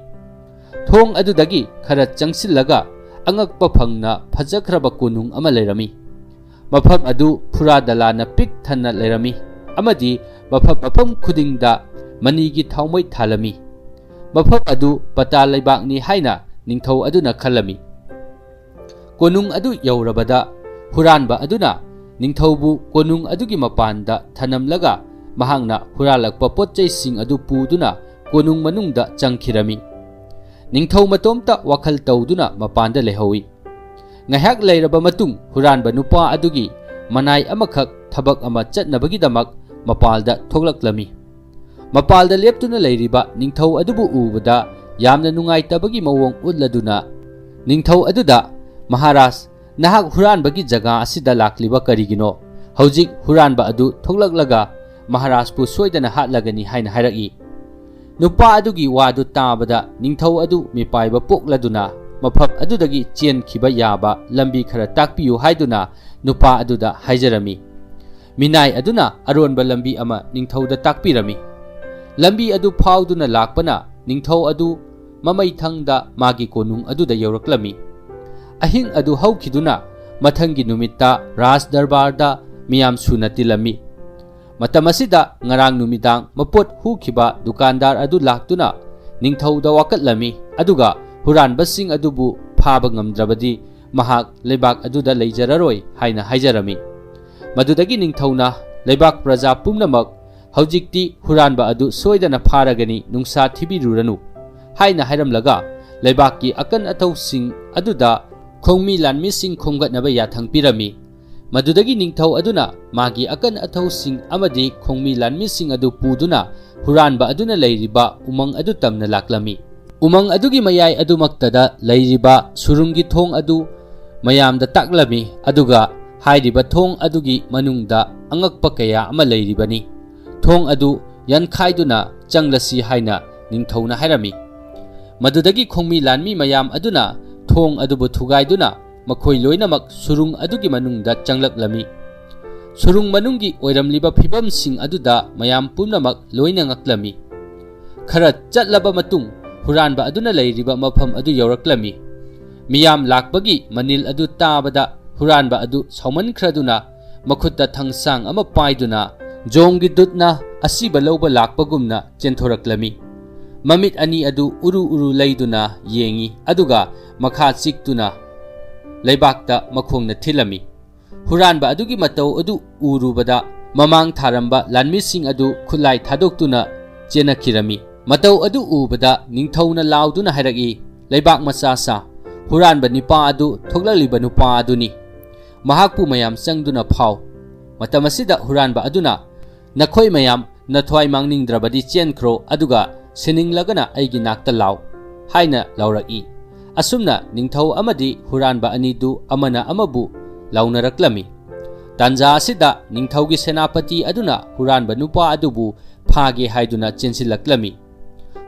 ꯊꯣꯡ ꯑꯗꯨꯗꯒꯤ ꯈꯔ ꯆꯪꯁꯤꯜꯂꯒ ꯑꯉꯛꯄ ꯐꯪꯅ ꯐꯖꯈ꯭ꯔꯕ ꯀꯣꯅꯨꯡ ꯑꯃ ꯂꯩꯔꯝꯃꯤ꯫ ꯃꯐꯝ ꯑꯗꯨ ꯐꯨꯔꯥ ꯗꯂꯥꯅ ꯄꯤꯛ ꯊꯟꯅ ꯂꯩꯔꯝꯃꯤ ꯑꯃꯗꯤ ꯃꯐꯝ ꯃꯐꯝ ꯈꯨꯗꯤꯡꯗ ꯃꯅꯤꯒꯤ ꯊꯥꯎꯃꯩ ꯊꯥꯜꯂꯝꯃꯤ꯫ ꯃꯐꯝ ꯑꯗꯨ ꯄꯇꯥ ꯂꯩꯕꯥꯛꯅꯤ ꯍꯥꯏꯅ ꯅꯤꯡꯊꯧ ꯑꯗꯨꯅ ꯈꯜꯂꯝꯃꯤ꯫ ꯀꯣꯅꯨꯡ ꯑꯗꯨ ꯌꯧꯔꯕꯗ ꯍꯨꯔꯥꯟꯕ ꯑꯗꯨꯅ ꯅꯤꯡꯊꯧꯕꯨ ꯀꯣꯅꯨꯡ ꯑꯗꯨꯒꯤ ꯃꯄꯥꯟꯗ ꯊꯅꯝꯂꯒ ꯃꯍꯥꯛꯅ ꯍꯨꯔꯥꯜꯂꯛꯄ ꯄꯣꯠ ꯆꯩꯁꯤꯡ ꯑꯗꯨ ꯄꯨꯗꯨꯅ ꯀꯣꯅꯨꯡ ꯃꯅꯨꯡꯗ ꯆꯪꯈꯤꯔꯝꯃꯤ꯫ ꯅꯤꯡꯊꯧ ꯃꯇꯣꯝꯇ ꯋꯥꯈꯜ ꯇꯧꯗꯨꯅ ꯃꯄꯥꯟꯗ ꯂꯩꯍꯧꯏ꯫ ꯉꯥꯏꯍꯥꯛ ꯂꯩꯔꯕ ꯃꯇꯨꯡ ꯍꯨꯔꯥꯟꯕ ꯅꯨꯄꯥ ꯑꯗꯨꯒꯤ ꯃꯅꯥꯏ ꯑꯃꯈꯛ ꯊꯕꯛ ꯑꯃ ꯆꯠꯅꯕꯒꯤꯗꯃꯛ ꯃꯄꯥꯜꯗ ꯊꯣꯛꯂꯛꯂꯝꯃꯤ꯫ ꯃꯄꯥꯜꯗ ꯂꯦꯞꯇꯨꯅ ꯂꯩꯔꯤꯕ ꯅꯤꯡꯊꯧ ꯑꯗꯨꯕꯨ ꯎꯕꯗ ꯌꯥꯝꯅ ꯅꯨꯡꯉꯥꯏꯇꯕꯒꯤ ꯃꯑꯣꯡ ꯎꯠꯂꯗꯨꯅ ꯅꯤꯡꯊꯧ ꯑꯗꯨꯗ, "ꯃꯍꯥꯔꯥꯖ, ꯅꯍꯥꯛ ꯍꯨꯔꯥꯟꯕꯒꯤ ꯖꯒꯥ ꯑꯁꯤꯗ ꯂꯥꯛꯂꯤꯕ ꯀꯔꯤꯒꯤꯅꯣ? ꯍꯧꯖꯤꯛ ꯍꯨꯔꯥꯟꯕ ꯑꯗꯨ ꯊꯣꯛꯂꯛꯂꯒ ꯃꯍꯥꯔꯥꯖꯄꯨ ꯁꯣꯏꯗꯅ ꯍꯥꯠꯂꯒꯅꯤ" ꯍꯥꯏꯅ ꯍꯥꯏꯔꯛꯏ꯫ ꯅꯨꯄꯥ ꯑꯗꯨꯒꯤ ꯋꯥꯗꯨ ꯇꯥꯕꯗ ꯅꯤꯡꯊꯧ ꯑꯗꯨ ꯃꯤꯄꯥꯏꯕ ꯄꯣꯛꯂꯗꯨꯅ ꯃꯐꯝ ꯑꯗꯨꯗꯒꯤ ꯆꯦꯟꯈꯤꯕ ꯌꯥꯕ ꯂꯝꯕꯤ ꯈꯔ ꯇꯥꯛꯄꯤꯌꯨ ꯍꯥꯏꯗꯨꯅ ꯅꯨꯄꯥ ꯑꯗꯨꯗ ꯍꯥꯏꯖꯔꯝꯃꯤ꯫ ꯃꯤꯅꯥꯏ ꯑꯗꯨꯅ ꯑꯔꯣꯟꯕ ꯂꯝꯕꯤ ꯑꯃ ꯅꯤꯡꯊꯧꯗ ꯇꯥꯛꯄꯤꯔꯝꯃꯤ꯫ ꯂꯝꯕꯤ ꯑꯗꯨ ꯐꯥꯎꯗꯨꯅ ꯂꯥꯛꯄꯅ ꯅꯤꯡꯊꯧ ꯑꯗꯨ ꯃꯃꯩꯊꯪꯗ ꯃꯥꯒꯤ ꯀꯣꯅꯨꯡ ꯑꯗꯨꯗ ꯌꯧꯔꯛꯂꯝꯃꯤ꯫ ꯑꯍꯤꯡ ꯑꯗꯨ ꯍꯧꯈꯤꯗꯨꯅ ꯃꯊꯪꯒꯤ ꯅꯨꯃꯤꯠꯇ ꯔꯥꯖ ꯗꯔꯕꯥꯔꯗ ꯃꯤꯌꯥꯝ ꯁꯨꯅ ꯇꯤꯜꯂꯝꯃꯤ꯫ ꯃꯇꯝ ꯑꯁꯤꯗ ꯉꯔꯥꯡ ꯅꯨꯃꯤꯗꯥꯡ ꯃꯄꯣꯠ ꯍꯨꯈꯤꯕ ꯗꯨꯀꯥꯟꯗꯥꯔ ꯑꯗꯨ ꯂꯥꯛꯇꯨꯅ ꯅꯤꯡꯊꯧꯗ ꯋꯥꯀꯠꯂꯝꯃꯤ, ꯑꯗꯨꯒ ꯍꯨꯔꯥꯟꯕꯁꯤꯡ ꯑꯗꯨꯕꯨ ꯐꯥꯕ ꯉꯝꯗ꯭ꯔꯕꯗꯤ ꯃꯍꯥꯛ ꯂꯩꯕꯥꯛ ꯑꯗꯨꯗ ꯂꯩꯖꯔꯔꯣꯏ ꯍꯥꯏꯅ ꯍꯥꯏꯖꯔꯝꯃꯤ꯫ ꯃꯗꯨꯗꯒꯤ ꯅꯤꯡꯊꯧꯅ, "ꯂꯩꯕꯥꯛ ꯄ꯭ꯔꯖꯥ ꯄꯨꯝꯅꯃꯛ, ꯍꯧꯖꯤꯛꯇꯤ ꯍꯨꯔꯥꯟꯕ ꯑꯗꯨ ꯁꯣꯏꯗꯅ ꯐꯥꯔꯒꯅꯤ, ꯅꯨꯡꯁꯥ ꯊꯤꯕꯤꯔꯨꯔꯅꯨ" ꯍꯥꯏꯅ ꯍꯥꯏꯔꯝꯂꯒ ꯂꯩꯕꯥꯛꯀꯤ ꯑꯀꯟ ꯑꯊꯧꯁꯤꯡ ꯑꯗꯨꯗ ꯈꯣꯡꯃꯤ ꯂꯥꯟꯃꯤꯁꯤꯡ ꯈꯣꯝꯒꯠꯅꯕ ꯌꯥꯊꯪ ꯄꯤꯔꯝꯃꯤ꯫ ꯃꯗꯨꯗꯒꯤ ꯅꯤꯡꯊꯧ ꯑꯗꯨꯅ ꯃꯥꯒꯤ ꯑꯀꯟ ꯑꯊꯧꯁꯤꯡ ꯑꯃꯗꯤ ꯈꯣꯡꯃꯤ ꯂꯥꯟꯃꯤꯁꯤꯡ ꯑꯗꯨ ꯄꯨꯗꯨꯅ ꯍꯨꯔꯥꯟꯕ ꯑꯗꯨꯅ ꯂꯩꯔꯤꯕ ꯎꯃꯪ ꯑꯗꯨ ꯇꯝꯅ ꯂꯥꯛꯂꯝꯃꯤ꯫ ꯎꯃꯪ ꯑꯗꯨꯒꯤ ꯃꯌꯥꯏ ꯑꯗꯨꯃꯛꯇꯗ ꯂꯩꯔꯤꯕ ꯁꯨꯔꯨꯡꯒꯤ ꯊꯣꯡ ꯑꯗꯨ ꯃꯌꯥꯝꯗ ꯇꯥꯛꯂꯝꯃꯤ, ꯑꯗꯨꯒ ꯍꯥꯏꯔꯤꯕ ꯊꯣꯡ ꯑꯗꯨꯒꯤ ꯃꯅꯨꯡꯗ ꯑꯉꯛꯄ ꯀꯌꯥ ꯑꯃ ꯂꯩꯔꯤꯕꯅꯤ꯫ ꯊꯣꯡ ꯑꯗꯨ ꯌꯥꯟꯈꯥꯏꯗꯨꯅ ꯆꯪꯂꯁꯤ ꯍꯥꯏꯅ ꯅꯤꯡꯊꯧꯅ ꯍꯥꯏꯔꯝꯃꯤ꯫ ꯃꯗꯨꯗꯒꯤ ꯈꯣꯡꯃꯤ ꯂꯥꯟꯃꯤ ꯃꯌꯥꯝ ꯑꯗꯨꯅ ꯊꯣꯡ ꯑꯗꯨꯕꯨ ꯊꯨꯒꯥꯏꯗꯨꯅ ꯃꯈꯣꯏ ꯂꯣꯏꯅꯃꯛ ꯁꯨꯔꯨꯡ ꯑꯗꯨꯒꯤ ꯃꯅꯨꯡꯗ ꯆꯪꯂꯛꯂꯝꯃꯤ꯫ ꯁꯨꯔꯨꯡ ꯃꯅꯨꯡꯒꯤ ꯑꯣꯏꯔꯝꯂꯤꯕ ꯐꯤꯕꯝꯁꯤꯡ ꯑꯗꯨꯗ ꯃꯌꯥꯝ ꯄꯨꯝꯅꯃꯛ ꯂꯣꯏꯅ ꯉꯛꯂꯝꯃꯤ꯫ ꯈꯔ ꯆꯠꯂꯕ ꯃꯇꯨꯡ ꯍꯨꯔꯥꯟꯕ ꯑꯗꯨꯅ ꯂꯩꯔꯤꯕ ꯃꯐꯝ ꯑꯗꯨ ꯌꯧꯔꯛꯂꯝꯃꯤ꯫ ꯃꯤꯌꯥꯝ ꯂꯥꯛꯄꯒꯤ ꯃꯅꯤꯜ ꯑꯗꯨ ꯇꯥꯕꯗ ꯍꯨꯔꯥꯟꯕ ꯑꯗꯨ ꯁꯥꯎꯃꯟꯈ꯭ꯔꯗꯨꯅ ꯃꯈꯨꯠꯇ ꯊꯥꯡꯁꯥꯡ ꯑꯃ ꯄꯥꯏꯗꯨꯅ ꯖꯣꯡꯒꯤ ꯗꯨꯠꯅ ꯑꯁꯤꯕ ꯂꯧꯕ ꯂꯥꯛꯄꯒꯨꯝꯅ ꯆꯦꯟꯊꯣꯔꯛꯂꯝꯃꯤ꯫ ꯃꯃꯤꯠ ꯑꯅꯤ ꯑꯗꯨ ꯎꯔꯨ ꯎꯔꯨ ꯂꯩꯗꯨꯅ ꯌꯦꯡꯏ, ꯑꯗꯨꯒ ꯃꯈꯥ ꯆꯤꯛꯇꯨꯅ ꯂꯩꯕꯥꯛꯇ ꯃꯈꯣꯡꯅ ꯊꯤꯜꯂꯝꯃꯤ꯫ ꯍꯨꯔꯥꯟꯕ ꯑꯗꯨꯒꯤ ꯃꯇꯧ ꯑꯗꯨ ꯎꯔꯨꯕꯗ ꯃꯃꯥꯡ ꯊꯥꯔꯝꯕ ꯂꯥꯟꯃꯤꯁꯤꯡ ꯑꯗꯨ ꯈꯨꯠꯂꯥꯏ ꯊꯥꯗꯣꯛꯇꯨꯅ ꯆꯦꯟꯅꯈꯤꯔꯝꯃꯤ꯫ ꯃꯇꯧ ꯑꯗꯨ ꯎꯕꯗ ꯅꯤꯡꯊꯧꯅ ꯂꯥꯎꯗꯨꯅ ꯍꯥꯏꯔꯛꯏ, "ꯂꯩꯕꯥꯛ ꯃꯆꯥ ꯁꯥ, ꯍꯨꯔꯥꯟꯕ ꯅꯤꯄꯥ ꯑꯗꯨ ꯊꯣꯛꯂꯛꯂꯤꯕ ꯅꯨꯄꯥ ꯑꯗꯨꯅꯤ"꯫ ꯃꯍꯥꯛꯄꯨ ꯃꯌꯥꯝ ꯆꯪꯗꯨꯅ ꯐꯥꯎ꯫ ꯃꯇꯝ ꯑꯁꯤꯗ ꯍꯨꯔꯥꯟꯕ ꯑꯗꯨꯅ, "ꯅꯈꯣꯏ ꯃꯌꯥꯝ ꯅꯊ꯭ꯋꯥꯏ ꯃꯥꯡꯅꯤꯡꯗ꯭ꯔꯕꯗꯤ ꯆꯦꯟꯈ꯭ꯔꯣ, ꯑꯗꯨꯒ ꯁꯤꯅꯤꯡꯂꯒꯅ ꯑꯩꯒꯤ ꯅꯥꯛꯇ ꯂꯥꯎ" ꯍꯥꯏꯅ ꯂꯥꯎꯔꯛꯏ꯫ ꯑꯁꯨꯝꯅ ꯅꯤꯡꯊꯧ ꯑꯃꯗꯤ ꯍꯨꯔꯥꯟꯕ ꯑꯅꯤꯗꯨ ꯑꯃꯅ ꯑꯃꯕꯨ ꯂꯥꯎꯅꯔꯛꯂꯝꯃꯤ꯫ ꯇꯥꯟꯖꯥ ꯑꯁꯤꯗ ꯅꯤꯡꯊꯧꯒꯤ ꯁꯦꯅꯥꯄꯇꯤ ꯑꯗꯨꯅ ꯍꯨꯔꯥꯟꯕ ꯅꯨꯄꯥ ꯑꯗꯨꯕꯨ ꯐꯥꯒꯦ ꯍꯥꯏꯗꯨꯅ ꯆꯦꯟꯁꯤꯜꯂꯛꯂꯝꯃꯤ꯫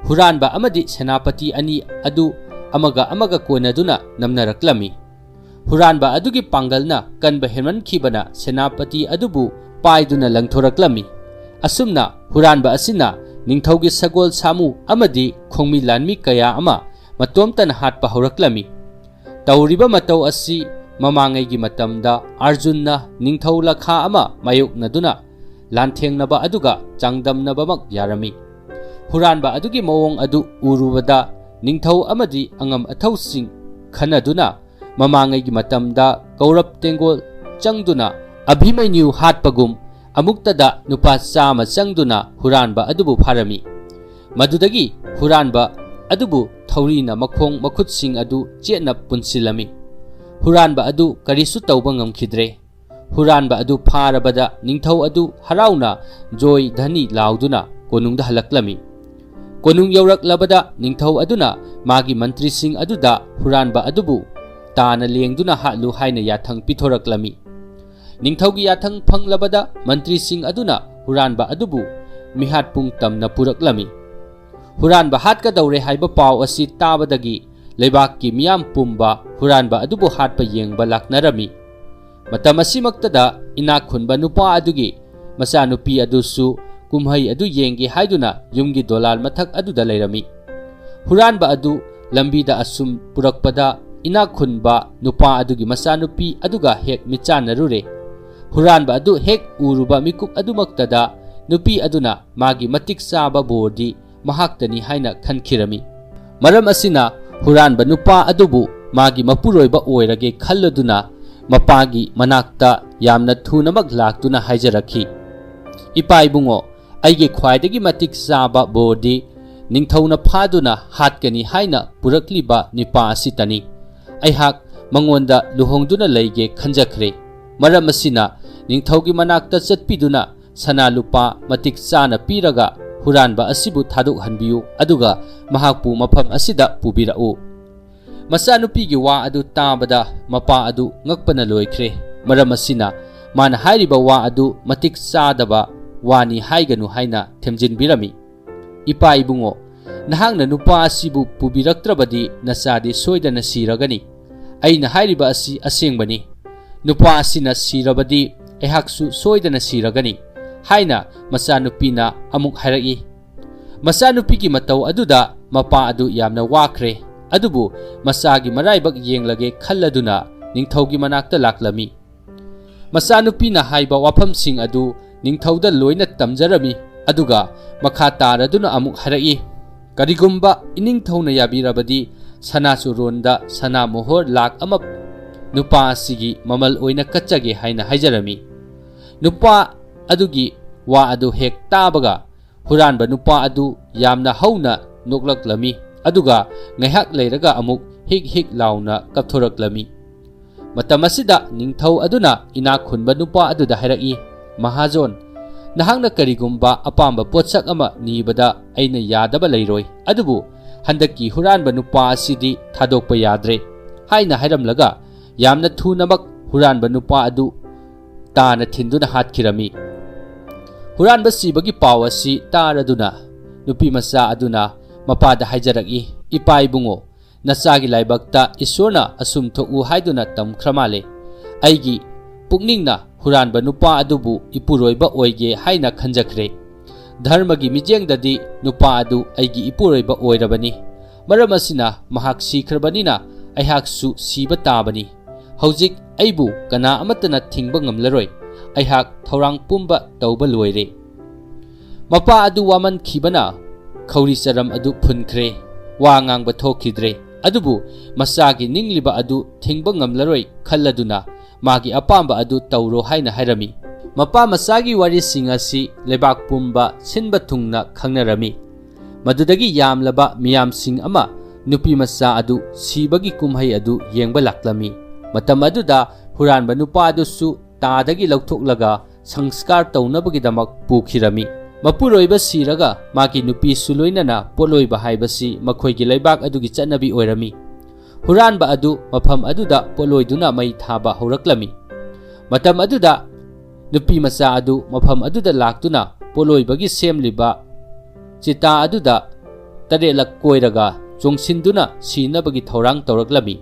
ꯍꯨꯔꯥꯟꯕ ꯑꯃꯗꯤ ꯁꯦꯅꯥꯄꯇꯤ ꯑꯅꯤ ꯑꯗꯨ ꯑꯃꯒ ꯑꯃꯒ ꯀꯣꯟꯅꯗꯨꯅ ꯅꯝꯅꯔꯛꯂꯝꯃꯤ꯫ ꯍꯨꯔꯥꯟꯕ ꯑꯗꯨꯒꯤ ꯄꯥꯡꯒꯜꯅ ꯀꯟꯕ ꯍꯦꯟꯃꯟꯈꯤꯕꯅ ꯁꯦꯅꯥꯄꯇꯤ ꯑꯗꯨꯕꯨ ꯄꯥꯏꯗꯨꯅ ꯂꯪꯊꯣꯔꯛꯂꯝꯃꯤ꯫ ꯑꯁꯨꯝꯅ ꯍꯨꯔꯥꯟꯕ ꯑꯁꯤꯅ ꯅꯤꯡꯊꯧꯒꯤ ꯁꯒꯣꯜ ꯁꯥꯃꯨ ꯑꯃꯗꯤ ꯈꯣꯡꯃꯤ ꯂꯥꯟꯃꯤ ꯀꯌꯥ ꯑꯃ ꯃꯇꯣꯝꯇꯅ ꯍꯥꯠꯄ ꯍꯧꯔꯛꯂꯝꯃꯤ꯫ ꯇꯧꯔꯤꯕ ꯃꯇꯧ ꯑꯁꯤ ꯃꯃꯥꯡꯉꯩꯒꯤ ꯃꯇꯝꯗ ꯑꯥꯔꯖꯨꯟꯅ ꯅꯤꯡꯊꯧ ꯂꯈꯥ ꯑꯃ ꯃꯥꯌꯣꯛꯅꯗꯨꯅ ꯂꯥꯟꯊꯦꯡꯅꯕ ꯑꯗꯨꯒ ꯆꯥꯡꯗꯝꯅꯕꯃꯛ ꯌꯥꯔꯝꯃꯤ꯫ ꯍꯨꯔꯥꯟꯕ ꯑꯗꯨꯒꯤ ꯃꯑꯣꯡ ꯑꯗꯨ ꯎꯔꯨꯕꯗ ꯅꯤꯡꯊꯧ ꯑꯃꯗꯤ ꯑꯉꯝ ꯑꯊꯧꯁꯤꯡ ꯈꯟꯅꯗꯨꯅ ꯃꯃꯥꯡꯉꯩꯒꯤ ꯃꯇꯝꯗ ꯀꯧꯔꯞ ꯇꯦꯡꯒꯣꯜ ꯆꯪꯗꯨꯅ ꯑꯚꯤꯃꯟꯌꯨ ꯍꯥꯠꯄꯒꯨꯝ ꯑꯃꯨꯛꯇꯗ ꯅꯨꯄꯥ ꯆꯥꯝꯃ ꯆꯪꯗꯨꯅ ꯍꯨꯔꯥꯟꯕ ꯑꯗꯨꯕꯨ ꯐꯥꯔꯝꯃꯤ꯫ ꯃꯗꯨꯗꯒꯤ ꯍꯨꯔꯥꯟꯕ ꯑꯗꯨꯕꯨ ꯊꯧꯔꯤꯅ ꯃꯈꯣꯡ ꯃꯈꯨꯠꯁꯤꯡ ꯑꯗꯨ ꯆꯦꯠꯅ ꯄꯨꯟꯁꯤꯜꯂꯝꯃꯤ꯫ ꯍꯨꯔꯥꯟꯕ ꯑꯗꯨ ꯀꯔꯤꯁꯨ ꯇꯧꯕ ꯉꯝꯈꯤꯗ꯭ꯔꯦ꯫ ꯍꯨꯔꯥꯟꯕ ꯑꯗꯨ ꯐꯥꯔꯕꯗ ꯅꯤꯡꯊꯧ ꯑꯗꯨ ꯍꯔꯥꯎꯅ ꯖꯣꯏ ꯙꯅꯤ ꯂꯥꯎꯗꯨꯅ ꯀꯣꯅꯨꯡꯗ ꯍꯜꯂꯛꯂꯝꯃꯤ꯫ ꯀꯣꯅꯨꯡ ꯌꯧꯔꯛꯂꯕꯗ ꯅꯤꯡꯊꯧ ꯑꯗꯨꯅ ꯃꯥꯒꯤ ꯃꯟꯇ꯭ꯔꯤꯁꯤꯡ ꯑꯗꯨꯗ ꯍꯨꯔꯥꯟꯕ ꯑꯗꯨꯕꯨ ꯇꯥꯅ ꯂꯦꯡꯗꯨꯅ ꯍꯥꯠꯂꯨ ꯍꯥꯏꯅ ꯌꯥꯊꯪ ꯄꯤꯊꯣꯔꯛꯂꯝꯃꯤ꯫ ꯅꯤꯡꯊꯧꯒꯤ ꯌꯥꯊꯪ ꯐꯪꯂꯕꯗ ꯃꯟꯇ꯭ꯔꯤꯁꯤꯡ ꯑꯗꯨꯅ ꯍꯨꯔꯥꯟꯕ ꯑꯗꯨꯕꯨ ꯃꯤꯍꯥꯠ ꯄꯨꯡ ꯇꯝꯅ ꯄꯨꯔꯛꯂꯝꯃꯤ꯫ ꯍꯨꯔꯥꯟꯕ ꯍꯥꯠꯀꯗꯧꯔꯦ ꯍꯥꯏꯕ ꯄꯥꯎ ꯑꯁꯤ ꯇꯥꯕꯗꯒꯤ ꯂꯩꯕꯥꯛꯀꯤ ꯃꯤꯌꯥꯝ ꯄꯨꯝꯕ ꯍꯨꯔꯥꯟꯕ ꯑꯗꯨꯕꯨ ꯍꯥꯠꯄ ꯌꯦꯡꯕ ꯂꯥꯛꯅꯔꯝꯃꯤ꯫ ꯃꯇꯝ ꯑꯁꯤꯃꯛꯇꯗ ꯏꯅꯥꯛ ꯈꯨꯟꯕ ꯅꯨꯄꯥ ꯑꯗꯨꯒꯤ ꯃꯆꯥꯅꯨꯄꯤ ꯑꯗꯨꯁꯨ ꯀꯨꯝꯍꯩ ꯑꯗꯨ ꯌꯦꯡꯒꯦ ꯍꯥꯏꯗꯨꯅ ꯌꯨꯝꯒꯤ ꯗꯣꯂꯥꯜ ꯃꯊꯛ ꯑꯗꯨꯗ ꯂꯩꯔꯝꯃꯤ꯫ ꯍꯨꯔꯥꯟꯕ ꯑꯗꯨ ꯂꯝꯕꯤꯗ ꯑꯁꯨꯝ ꯄꯨꯔꯛꯄꯗ ꯏꯅꯥꯛ ꯈꯨꯟꯕ ꯅꯨꯄꯥ ꯑꯗꯨꯒꯤ ꯃꯆꯥꯅꯨꯄꯤ ꯑꯗꯨꯒ ꯍꯦꯛ ꯃꯤꯠꯆꯥꯟꯅꯔꯨꯔꯦ꯫ ꯍꯨꯔꯥꯟꯕ ꯑꯗꯨ ꯍꯦꯛ ꯎꯔꯨꯕ ꯃꯤꯀꯨꯞ ꯑꯗꯨꯃꯛꯇꯗ ꯅꯨꯄꯤ ꯑꯗꯨꯅ ꯃꯥꯒꯤ ꯃꯇꯤꯛ ꯆꯥꯕ ꯕꯣꯔꯗꯤ ꯃꯍꯥꯛꯇꯅꯤ ꯍꯥꯏꯅ ꯈꯟꯈꯤꯔꯝꯃꯤ꯫ ꯃꯔꯝ ꯑꯁꯤꯅ ꯍꯨꯔꯥꯟꯕ ꯅꯨꯄꯥ ꯑꯗꯨꯕꯨ ꯃꯥꯒꯤ ꯃꯄꯨꯔꯣꯏꯕ ꯑꯣꯏꯔꯒꯦ ꯈꯜꯂꯗꯨꯅ ꯃꯄꯥꯒꯤ ꯃꯅꯥꯛꯇ ꯌꯥꯝꯅ ꯊꯨꯅꯃꯛ ꯂꯥꯛꯇꯨꯅ ꯍꯥꯏꯖꯔꯛꯈꯤ, "ꯏꯄꯥ ꯏꯕꯨꯡꯉꯣ, ꯑꯩꯒꯤ ꯈ꯭ꯋꯥꯏꯗꯒꯤ ꯃꯇꯤꯛ ꯆꯥꯕ ꯕꯣꯔꯗꯤ ꯅꯤꯡꯊꯧꯅ ꯐꯥꯗꯨꯅ ꯍꯥꯠꯀꯅꯤ ꯍꯥꯏꯅ ꯄꯨꯔꯛꯂꯤꯕ ꯅꯤꯄꯥ ꯑꯁꯤꯇꯅꯤ꯫ ꯑꯩꯍꯥꯛ ꯃꯉꯣꯟꯗ ꯂꯨꯍꯣꯡꯗꯨꯅ ꯂꯩꯒꯦ ꯈꯟꯖꯈ꯭ꯔꯦ꯫ ꯃꯔꯝ ꯑꯁꯤꯅ ꯅꯤꯡꯊꯧꯒꯤ ꯃꯅꯥꯛꯇ ꯆꯠꯄꯤꯗꯨꯅ ꯁꯅꯥ ꯂꯨꯄꯥ ꯃꯇꯤꯛ ꯆꯥꯅ ꯄꯤꯔꯒ ꯍꯨꯔꯥꯟꯕ ꯑꯁꯤꯕꯨ ꯊꯥꯗꯣꯛꯍꯟꯕꯤꯌꯨ, ꯑꯗꯨꯒ ꯃꯍꯥꯛꯄꯨ ꯃꯐꯝ ꯑꯁꯤꯗ ꯄꯨꯕꯤꯔꯛꯎ꯫ ꯃꯆꯥꯅꯨꯄꯤꯒꯤ ꯋꯥ ꯑꯗꯨ ꯇꯥꯕꯗ ꯃꯄꯥ ꯑꯗꯨ ꯉꯛꯄꯅ ꯂꯣꯏꯈ꯭ꯔꯦ꯫ ꯃꯔꯝ ꯑꯁꯤꯅ ꯃꯥꯅ ꯍꯥꯏꯔꯤꯕ ꯋꯥ ꯑꯗꯨ ꯃꯇꯤꯛ ꯆꯥꯗꯕ ꯋꯥꯅꯤ ꯍꯥꯏꯒꯅꯨ ꯍꯥꯏꯅ ꯊꯦꯝꯖꯤꯟꯕꯤꯔꯝꯃꯤ꯫ "ꯏꯄꯥ ꯏꯕꯨꯡꯉꯣ, ꯅꯍꯥꯛꯅ ꯅꯨꯄꯥ ꯑꯁꯤꯕꯨ ꯄꯨꯕꯤꯔꯛꯇ꯭ꯔꯕꯗꯤ ꯅꯆꯥꯗꯤ ꯁꯣꯏꯗꯅ ꯁꯤꯔꯒꯅꯤ꯫ ꯑꯩꯅ ꯍꯥꯏꯔꯤꯕ ꯑꯁꯤ ꯑꯁꯦꯡꯕꯅꯤ꯫ ꯅꯨꯄꯥ ꯑꯁꯤꯅ ꯁꯤꯔꯕꯗꯤ ꯑꯩꯍꯥꯛꯁꯨ ꯁꯣꯏꯗꯅ ꯁꯤꯔꯒꯅꯤ" ꯍꯥꯏꯅ ꯃꯆꯥꯅꯨꯄꯤꯅ ꯑꯃꯨꯛ ꯍꯥꯏꯔꯛꯏ꯫ ꯃꯆꯥꯅꯨꯄꯤꯒꯤ ꯃꯇꯧ ꯑꯗꯨꯗ ꯃꯄꯥ ꯑꯗꯨ ꯌꯥꯝꯅ ꯋꯥꯈ꯭ꯔꯦ꯫ ꯑꯗꯨꯕꯨ ꯃꯆꯥꯒꯤ ꯃꯔꯥꯏꯕꯛ ꯌꯦꯡꯂꯒꯦ ꯈꯜꯂꯗꯨꯅ ꯅꯤꯡꯊꯧꯒꯤ ꯃꯅꯥꯛꯇ ꯂꯥꯛꯂꯝꯃꯤ꯫ ꯃꯆꯥꯅꯨꯄꯤꯅ ꯍꯥꯏꯕ ꯋꯥꯐꯝꯁꯤꯡ ꯑꯗꯨ ꯅꯤꯡꯊꯧꯗ ꯂꯣꯏꯅ ꯇꯝꯖꯔꯝꯃꯤ꯫ ꯑꯗꯨꯒ ꯃꯈꯥ ꯇꯥꯔꯗꯨꯅ ꯑꯃꯨꯛ ꯍꯥꯏꯔꯛꯏ, "ꯀꯔꯤꯒꯨꯝꯕ ꯏꯅꯤꯡꯊꯧꯅ ꯌꯥꯕꯤꯔꯕꯗꯤ ꯁꯅꯥ ꯆꯨꯔꯣꯟꯗ ꯁꯅꯥ ꯃꯣꯍꯣꯔ ꯂꯥꯛ ꯑꯃ ꯅꯨꯄꯥ ꯑꯁꯤꯒꯤ ꯃꯃꯜ ꯑꯣꯏꯅ ꯀꯠꯆꯒꯦ" ꯍꯥꯏꯅ ꯍꯥꯏꯖꯔꯝꯃꯤ꯫ ꯅꯨꯄꯥ ꯑꯗꯨꯒꯤ ꯋꯥ ꯑꯗꯨ ꯍꯦꯛ ꯇꯥꯕꯒ ꯍꯨꯔꯥꯟꯕ ꯅꯨꯄꯥ ꯑꯗꯨ ꯌꯥꯝꯅ ꯍꯧꯅ ꯅꯣꯛꯂꯛꯂꯝꯃꯤ, ꯑꯗꯨꯒ ꯉꯥꯏꯍꯥꯛ ꯂꯩꯔꯒ ꯑꯃꯨꯛ ꯍꯤꯛ ꯍꯤꯛ ꯂꯥꯎꯅ ꯀꯞꯊꯣꯔꯛꯂꯝꯃꯤ꯫ ꯃꯇꯝ ꯑꯁꯤꯗ ꯅꯤꯡꯊꯧ ꯑꯗꯨꯅ ꯏꯅꯥꯛ ꯈꯨꯟꯕ ꯅꯨꯄꯥ ꯑꯗꯨꯗ ꯍꯥꯏꯔꯛꯏ, "ꯃꯍꯥꯖꯣꯟ, ꯅꯍꯥꯛꯅ ꯀꯔꯤꯒꯨꯝꯕ ꯑꯄꯥꯝꯕ ꯄꯣꯠꯁꯛ ꯑꯃ ꯅꯤꯕꯗ ꯑꯩꯅ ꯌꯥꯗꯕ ꯂꯩꯔꯣꯏ, ꯑꯗꯨꯕꯨ ꯍꯟꯗꯛꯀꯤ ꯍꯨꯔꯥꯟꯕ ꯅꯨꯄꯥ ꯑꯁꯤꯗꯤ ꯊꯥꯗꯣꯛꯄ ꯌꯥꯗ꯭ꯔꯦ" ꯍꯥꯏꯅ ꯍꯥꯏꯔꯝꯂꯒ ꯌꯥꯝꯅ ꯊꯨꯅꯃꯛ ꯍꯨꯔꯥꯟꯕ ꯅꯨꯄꯥ ꯑꯗꯨ ꯇꯥꯅ ꯊꯤꯟꯗꯨꯅ ꯍꯥꯠꯈꯤꯔꯝꯃꯤ꯫ ꯍꯨꯔꯥꯟꯕ ꯁꯤꯕꯒꯤ ꯄꯥꯎ ꯑꯁꯤ ꯇꯥꯔꯗꯨꯅ ꯅꯨꯄꯤ ꯃꯆꯥ ꯑꯗꯨꯅ ꯃꯄꯥꯗ ꯍꯥꯏꯖꯔꯛꯏ, "ꯏꯄꯥ ꯏꯕꯨꯡꯉꯣ, ꯅꯆꯥꯒꯤ ꯂꯥꯏꯕꯛꯇ ꯏꯁꯣꯔꯅ ꯑꯁꯨꯝ ꯊꯣꯛꯎ ꯍꯥꯏꯗꯨꯅ ꯇꯝꯈ꯭ꯔ ꯃꯥꯜꯂꯦ꯫ ꯑꯩꯒꯤ ꯄꯨꯛꯅꯤꯡꯅ ꯍꯨꯔꯥꯟꯕ ꯅꯨꯄꯥ ꯑꯗꯨꯕꯨ ꯏꯄꯨꯔꯣꯏꯕ ꯑꯣꯏꯒꯦ ꯍꯥꯏꯅ ꯈꯟꯖꯈ꯭ꯔꯦ꯫ ꯙꯔꯃꯒꯤ ꯃꯤꯠꯌꯦꯡꯗꯗꯤ ꯅꯨꯄꯥ ꯑꯗꯨ ꯑꯩꯒꯤ ꯏꯄꯨꯔꯣꯏꯕ ꯑꯣꯏꯔꯕꯅꯤ꯫ ꯃꯔꯝ ꯑꯁꯤꯅ ꯃꯍꯥꯛ ꯁꯤꯈ꯭ꯔꯕꯅꯤꯅ ꯑꯩꯍꯥꯛꯁꯨ ꯁꯤꯕ ꯇꯥꯕꯅꯤ꯫ ꯍꯧꯖꯤꯛ ꯑꯩꯕꯨ ꯀꯅꯥ ꯑꯃꯠꯇꯅ ꯊꯤꯡꯕ ꯉꯝꯂꯔꯣꯏ꯫ ꯑꯩꯍꯥꯛ ꯊꯧꯔꯥꯡ ꯄꯨꯝꯕ ꯇꯧꯕ ꯂꯣꯏꯔꯦ"꯫ ꯃꯄꯥ ꯑꯗꯨ ꯋꯥꯃꯟꯈꯤꯕꯅ ꯈꯧꯔꯤ ꯆꯔꯝ ꯑꯗꯨ ꯐꯨꯟꯈ꯭ꯔꯦ꯫ ꯋꯥ ꯉꯥꯡꯕ ꯊꯣꯛꯈꯤꯗ꯭ꯔꯦ꯫ ꯑꯗꯨꯕꯨ ꯃꯆꯥꯒꯤ ꯅꯤꯡꯂꯤꯕ ꯑꯗꯨ ꯊꯤꯡꯕ ꯉꯝꯂꯔꯣꯏ ꯈꯜꯂꯗꯨꯅ ꯃꯥꯒꯤ ꯑꯄꯥꯝꯕ ꯑꯗꯨ ꯇꯧꯔꯣ ꯍꯥꯏꯅ ꯍꯥꯏꯔꯝꯃꯤ꯫ ꯃꯄꯥ ꯃꯆꯥꯒꯤ ꯋꯥꯔꯤꯁꯤꯡ ꯑꯁꯤ ꯂꯩꯕꯥꯛ ꯄꯨꯝꯕ ꯁꯤꯟꯕ ꯊꯨꯡꯅ ꯈꯪꯅꯔꯝꯃꯤ꯫ ꯃꯗꯨꯗꯒꯤ ꯌꯥꯝꯂꯕ ꯃꯤꯌꯥꯝꯁꯤꯡ ꯑꯃ ꯅꯨꯄꯤ ꯃꯆꯥ ꯑꯗꯨ ꯁꯤꯕꯒꯤ ꯀꯨꯝꯍꯩ ꯑꯗꯨ ꯌꯦꯡꯕ ꯂꯥꯛꯂꯝꯃꯤ꯫ ꯃꯇꯝ ꯑꯗꯨꯗ ꯍꯨꯔꯥꯟꯕ ꯅꯨꯄꯥ ꯑꯗꯨꯁꯨ ꯇꯥꯗꯒꯤ ꯂꯧꯊꯣꯛꯂꯒ ꯁꯪꯁꯀꯥꯔ ꯇꯧꯅꯕꯒꯤꯗꯃꯛ ꯄꯨꯈꯤꯔꯝꯃꯤ꯫ ꯃꯄꯨꯔꯣꯏꯕ ꯁꯤꯔꯒ ꯃꯥꯒꯤ ꯅꯨꯄꯤꯁꯨ ꯂꯣꯏꯅꯅ ꯄꯣꯠꯂꯣꯏꯕ ꯍꯥꯏꯕꯁꯤ ꯃꯈꯣꯏꯒꯤ ꯂꯩꯕꯥꯛ ꯑꯗꯨꯒꯤ ꯆꯠꯅꯕꯤ ꯑꯣꯏꯔꯝꯃꯤ꯫ ꯍꯨꯔꯥꯟꯕ ꯑꯗꯨ ꯃꯐꯝ ꯑꯗꯨꯗ ꯄꯣꯠꯂꯣꯏꯗꯨꯅ ꯃꯩ ꯊꯥꯕ ꯍꯧꯔꯛꯂꯝꯃꯤ꯫ ꯃꯇꯝ ꯑꯗꯨꯗ ꯅꯨꯄꯤ ꯃꯆꯥ ꯑꯗꯨ ꯃꯐꯝ ꯑꯗꯨꯗ ꯂꯥꯛꯇꯨꯅ ꯄꯣꯠꯂꯣꯏꯕꯒꯤ ꯁꯦꯝꯂꯤꯕ ꯆꯤꯇꯥ ꯑꯗꯨꯗ ꯇꯔꯦꯠꯂꯛ ꯀꯣꯏꯔꯒ ꯆꯣꯡꯁꯤꯟꯗꯨꯅ ꯁꯤꯅꯕꯒꯤ ꯊꯧꯔꯥꯡ ꯇꯧꯔꯛꯂꯝꯃꯤ꯫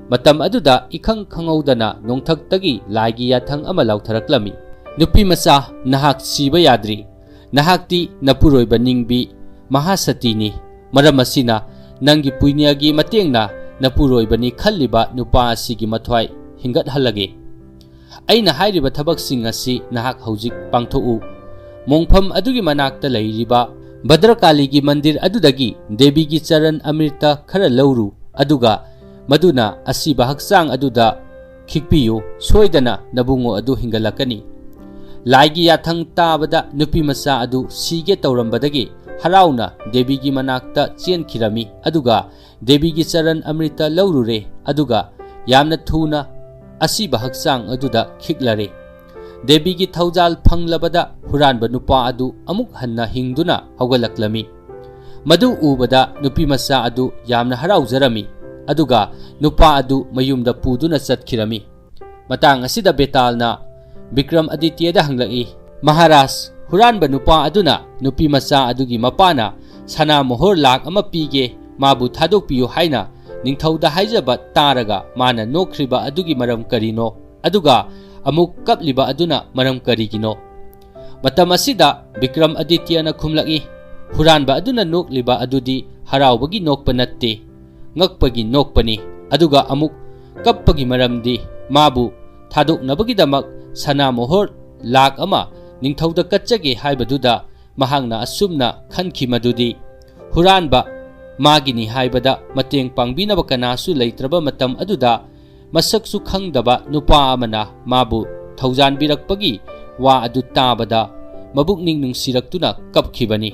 ꯃꯇꯝ ꯑꯗꯨꯗ ꯏꯈꯪ ꯈꯪꯍꯧꯗꯅ ꯅꯣꯡꯊꯛꯇꯒꯤ ꯂꯥꯏꯒꯤ ꯌꯥꯊꯪ ꯑꯃ ꯂꯥꯎꯊꯔꯛꯂꯝꯃꯤ, "ꯅꯨꯄꯤ ꯃꯆꯥ, ꯅꯍꯥꯛ ꯁꯤꯕ ꯌꯥꯗ꯭ꯔꯤ꯫ ꯅꯍꯥꯛꯇꯤ ꯅꯄꯨꯔꯣꯏꯕ ꯅꯤꯡꯕꯤ ꯃꯍꯥꯁꯇꯤꯅꯤ꯫ ꯃꯔꯝ ꯑꯁꯤꯅ ꯅꯪꯒꯤ ꯄꯨꯏꯅ꯭ꯌꯒꯤ ꯃꯇꯦꯡꯅ ꯅꯄꯨꯔꯣꯏꯕꯅꯤ ꯈꯜꯂꯤꯕ ꯅꯨꯄꯥ ꯑꯁꯤꯒꯤ ꯃꯊ꯭ꯋꯥꯏ ꯍꯤꯡꯒꯠꯍꯜꯂꯒꯦ꯫ ꯑꯩꯅ ꯍꯥꯏꯔꯤꯕ ꯊꯕꯛꯁꯤꯡ ꯑꯁꯤ ꯅꯍꯥꯛ ꯍꯧꯖꯤꯛ ꯄꯥꯡꯊꯣꯛꯎ꯫ ꯃꯣꯡꯐꯝ ꯑꯗꯨꯒꯤ ꯃꯅꯥꯛꯇ ꯂꯩꯔꯤꯕ ꯚꯗ꯭ꯔꯀꯥꯂꯤꯒꯤ ꯃꯟꯗꯤꯔ ꯑꯗꯨꯗꯒꯤ ꯗꯦꯕꯤꯒꯤ ꯆꯔꯟ ꯑꯃ꯭ꯔꯤꯇ ꯈꯔ ꯂꯧꯔꯨ, ꯑꯗꯨꯒ ꯃꯗꯨꯅ ꯑꯁꯤꯕ ꯍꯛꯆꯥꯡ ꯑꯗꯨꯗ ꯈꯤꯛꯄꯤꯌꯨ꯫ ꯁꯣꯏꯗꯅ ꯅꯕꯨꯡꯉꯣ ꯑꯗꯨ ꯍꯤꯡꯒꯠꯂꯛꯀꯅꯤ꯫" ꯂꯥꯏꯒꯤ ꯌꯥꯊꯪ ꯇꯥꯕꯗ ꯅꯨꯄꯤ ꯃꯆꯥ ꯑꯗꯨ ꯁꯤꯒꯦ ꯇꯧꯔꯝꯕꯗꯒꯤ ꯍꯔꯥꯎꯅ ꯗꯦꯕꯤꯒꯤ ꯃꯅꯥꯛꯇ ꯆꯦꯟꯈꯤꯔꯝꯃꯤ, ꯑꯗꯨꯒ ꯗꯦꯕꯤꯒꯤ ꯆꯔꯟ ꯑꯃ꯭ꯔꯤꯇ ꯂꯧꯔꯨꯔꯦ, ꯑꯗꯨꯒ ꯌꯥꯝꯅ ꯊꯨꯅ ꯑꯁꯤꯕ ꯍꯛꯆꯥꯡ ꯑꯗꯨꯗ ꯈꯤꯛꯂꯔꯦ꯫ ꯗꯦꯕꯤꯒꯤ ꯊꯧꯖꯥꯜ ꯐꯪꯂꯕꯗ ꯍꯨꯔꯥꯟꯕ ꯅꯨꯄꯥ ꯑꯗꯨ ꯑꯃꯨꯛ ꯍꯟꯅ ꯍꯤꯡꯗꯨꯅ ꯍꯧꯒꯠꯂꯛꯂꯝꯃꯤ꯫ ꯃꯗꯨ ꯎꯕꯗ ꯅꯨꯄꯤ ꯃꯆꯥ ꯑꯗꯨ ꯌꯥꯝꯅ ꯍꯔꯥꯎꯖꯔꯝꯃꯤ, ꯑꯗꯨꯒ ꯅꯨꯄꯥ ꯑꯗꯨ ꯃꯌꯨꯝꯗ ꯄꯨꯗꯨꯅ ꯆꯠꯈꯤꯔꯝꯃꯤ꯫ ꯃꯇꯥꯡ ꯑꯁꯤꯗ ꯕꯦꯇꯥꯜꯅ ꯕꯤꯀ꯭ꯔꯝ ꯑꯗꯤꯇ꯭ꯌꯗ ꯍꯪꯂꯛꯏ, "ꯃꯍꯥꯔꯥꯖ, ꯍꯨꯔꯥꯟꯕ ꯅꯨꯄꯥ ꯑꯗꯨꯅ ꯅꯨꯄꯤ ꯃꯆꯥ ꯑꯗꯨꯒꯤ ꯃꯄꯥꯅ ꯁꯅꯥ ꯃꯣꯍꯣꯔ ꯂꯥꯈ ꯑꯃ ꯄꯤꯒꯦ, ꯃꯥꯕꯨ ꯊꯥꯗꯣꯛꯄꯤꯌꯨ ꯍꯥꯏꯅ ꯅꯤꯡꯊꯧꯗ ꯍꯥꯏꯖꯕ ꯇꯥꯔꯒ ꯃꯥꯅ ꯅꯣꯛꯈ꯭ꯔꯤꯕ ꯑꯗꯨꯒꯤ ꯃꯔꯝ ꯀꯔꯤꯅꯣ? ꯑꯗꯨꯒ ꯑꯃꯨꯛ ꯀꯞꯂꯤꯕ ꯑꯗꯨꯅ ꯃꯔꯝ ꯀꯔꯤꯒꯤꯅꯣ?" ꯃꯇꯝ ꯑꯁꯤꯗ ꯕꯤꯀ꯭ꯔꯝ ꯑꯗꯤꯇ꯭ꯌꯅ ꯈꯨꯝꯂꯛꯏ, "ꯍꯨꯔꯥꯟꯕ ꯑꯗꯨꯅ ꯅꯣꯛꯂꯤꯕ ꯑꯗꯨꯗꯤ ꯍꯔꯥꯎꯕꯒꯤ ꯅꯣꯛꯄ ꯅꯠꯇꯦ, ꯉꯛꯄꯒꯤ ꯅꯣꯛꯄꯅꯤ꯫ ꯑꯗꯨꯒ ꯑꯃꯨꯛ ꯀꯞꯄꯒꯤ ꯃꯔꯝꯗꯤ ꯃꯥꯕꯨ ꯊꯥꯗꯣꯛꯅꯕꯒꯤꯗꯃꯛ ꯁꯅꯥ ꯃꯣꯍꯣꯔ ꯂꯥꯈ ꯑꯃ ꯅꯤꯡꯊꯧꯗ ꯀꯠꯆꯒꯦ ꯍꯥꯏꯕꯗꯨꯗ ꯃꯍꯥꯛꯅ ꯑꯁꯨꯝꯅ ꯈꯟꯈꯤ ꯃꯗꯨꯗꯤ ꯍꯨꯔꯥꯟꯕ ꯃꯥꯒꯤꯅꯤ ꯍꯥꯏꯕꯗ ꯃꯇꯦꯡ ꯄꯥꯡꯕꯤꯅꯕ ꯀꯅꯥꯁꯨ ꯂꯩꯇ꯭ꯔꯕ ꯃꯇꯝ ꯑꯗꯨꯗ ꯃꯁꯛꯁꯨ ꯈꯪꯗꯕ ꯅꯨꯄꯥ ꯑꯃꯅ ꯃꯥꯕꯨ ꯊꯧꯖꯥꯟꯕꯤꯔꯛꯄꯒꯤ ꯋꯥ ꯑꯗꯨ ꯇꯥꯕꯗ ꯃꯕꯨꯛꯅꯤꯡ ꯅꯨꯡꯁꯤꯔꯛꯇꯨꯅ ꯀꯞꯈꯤꯕꯅꯤ꯫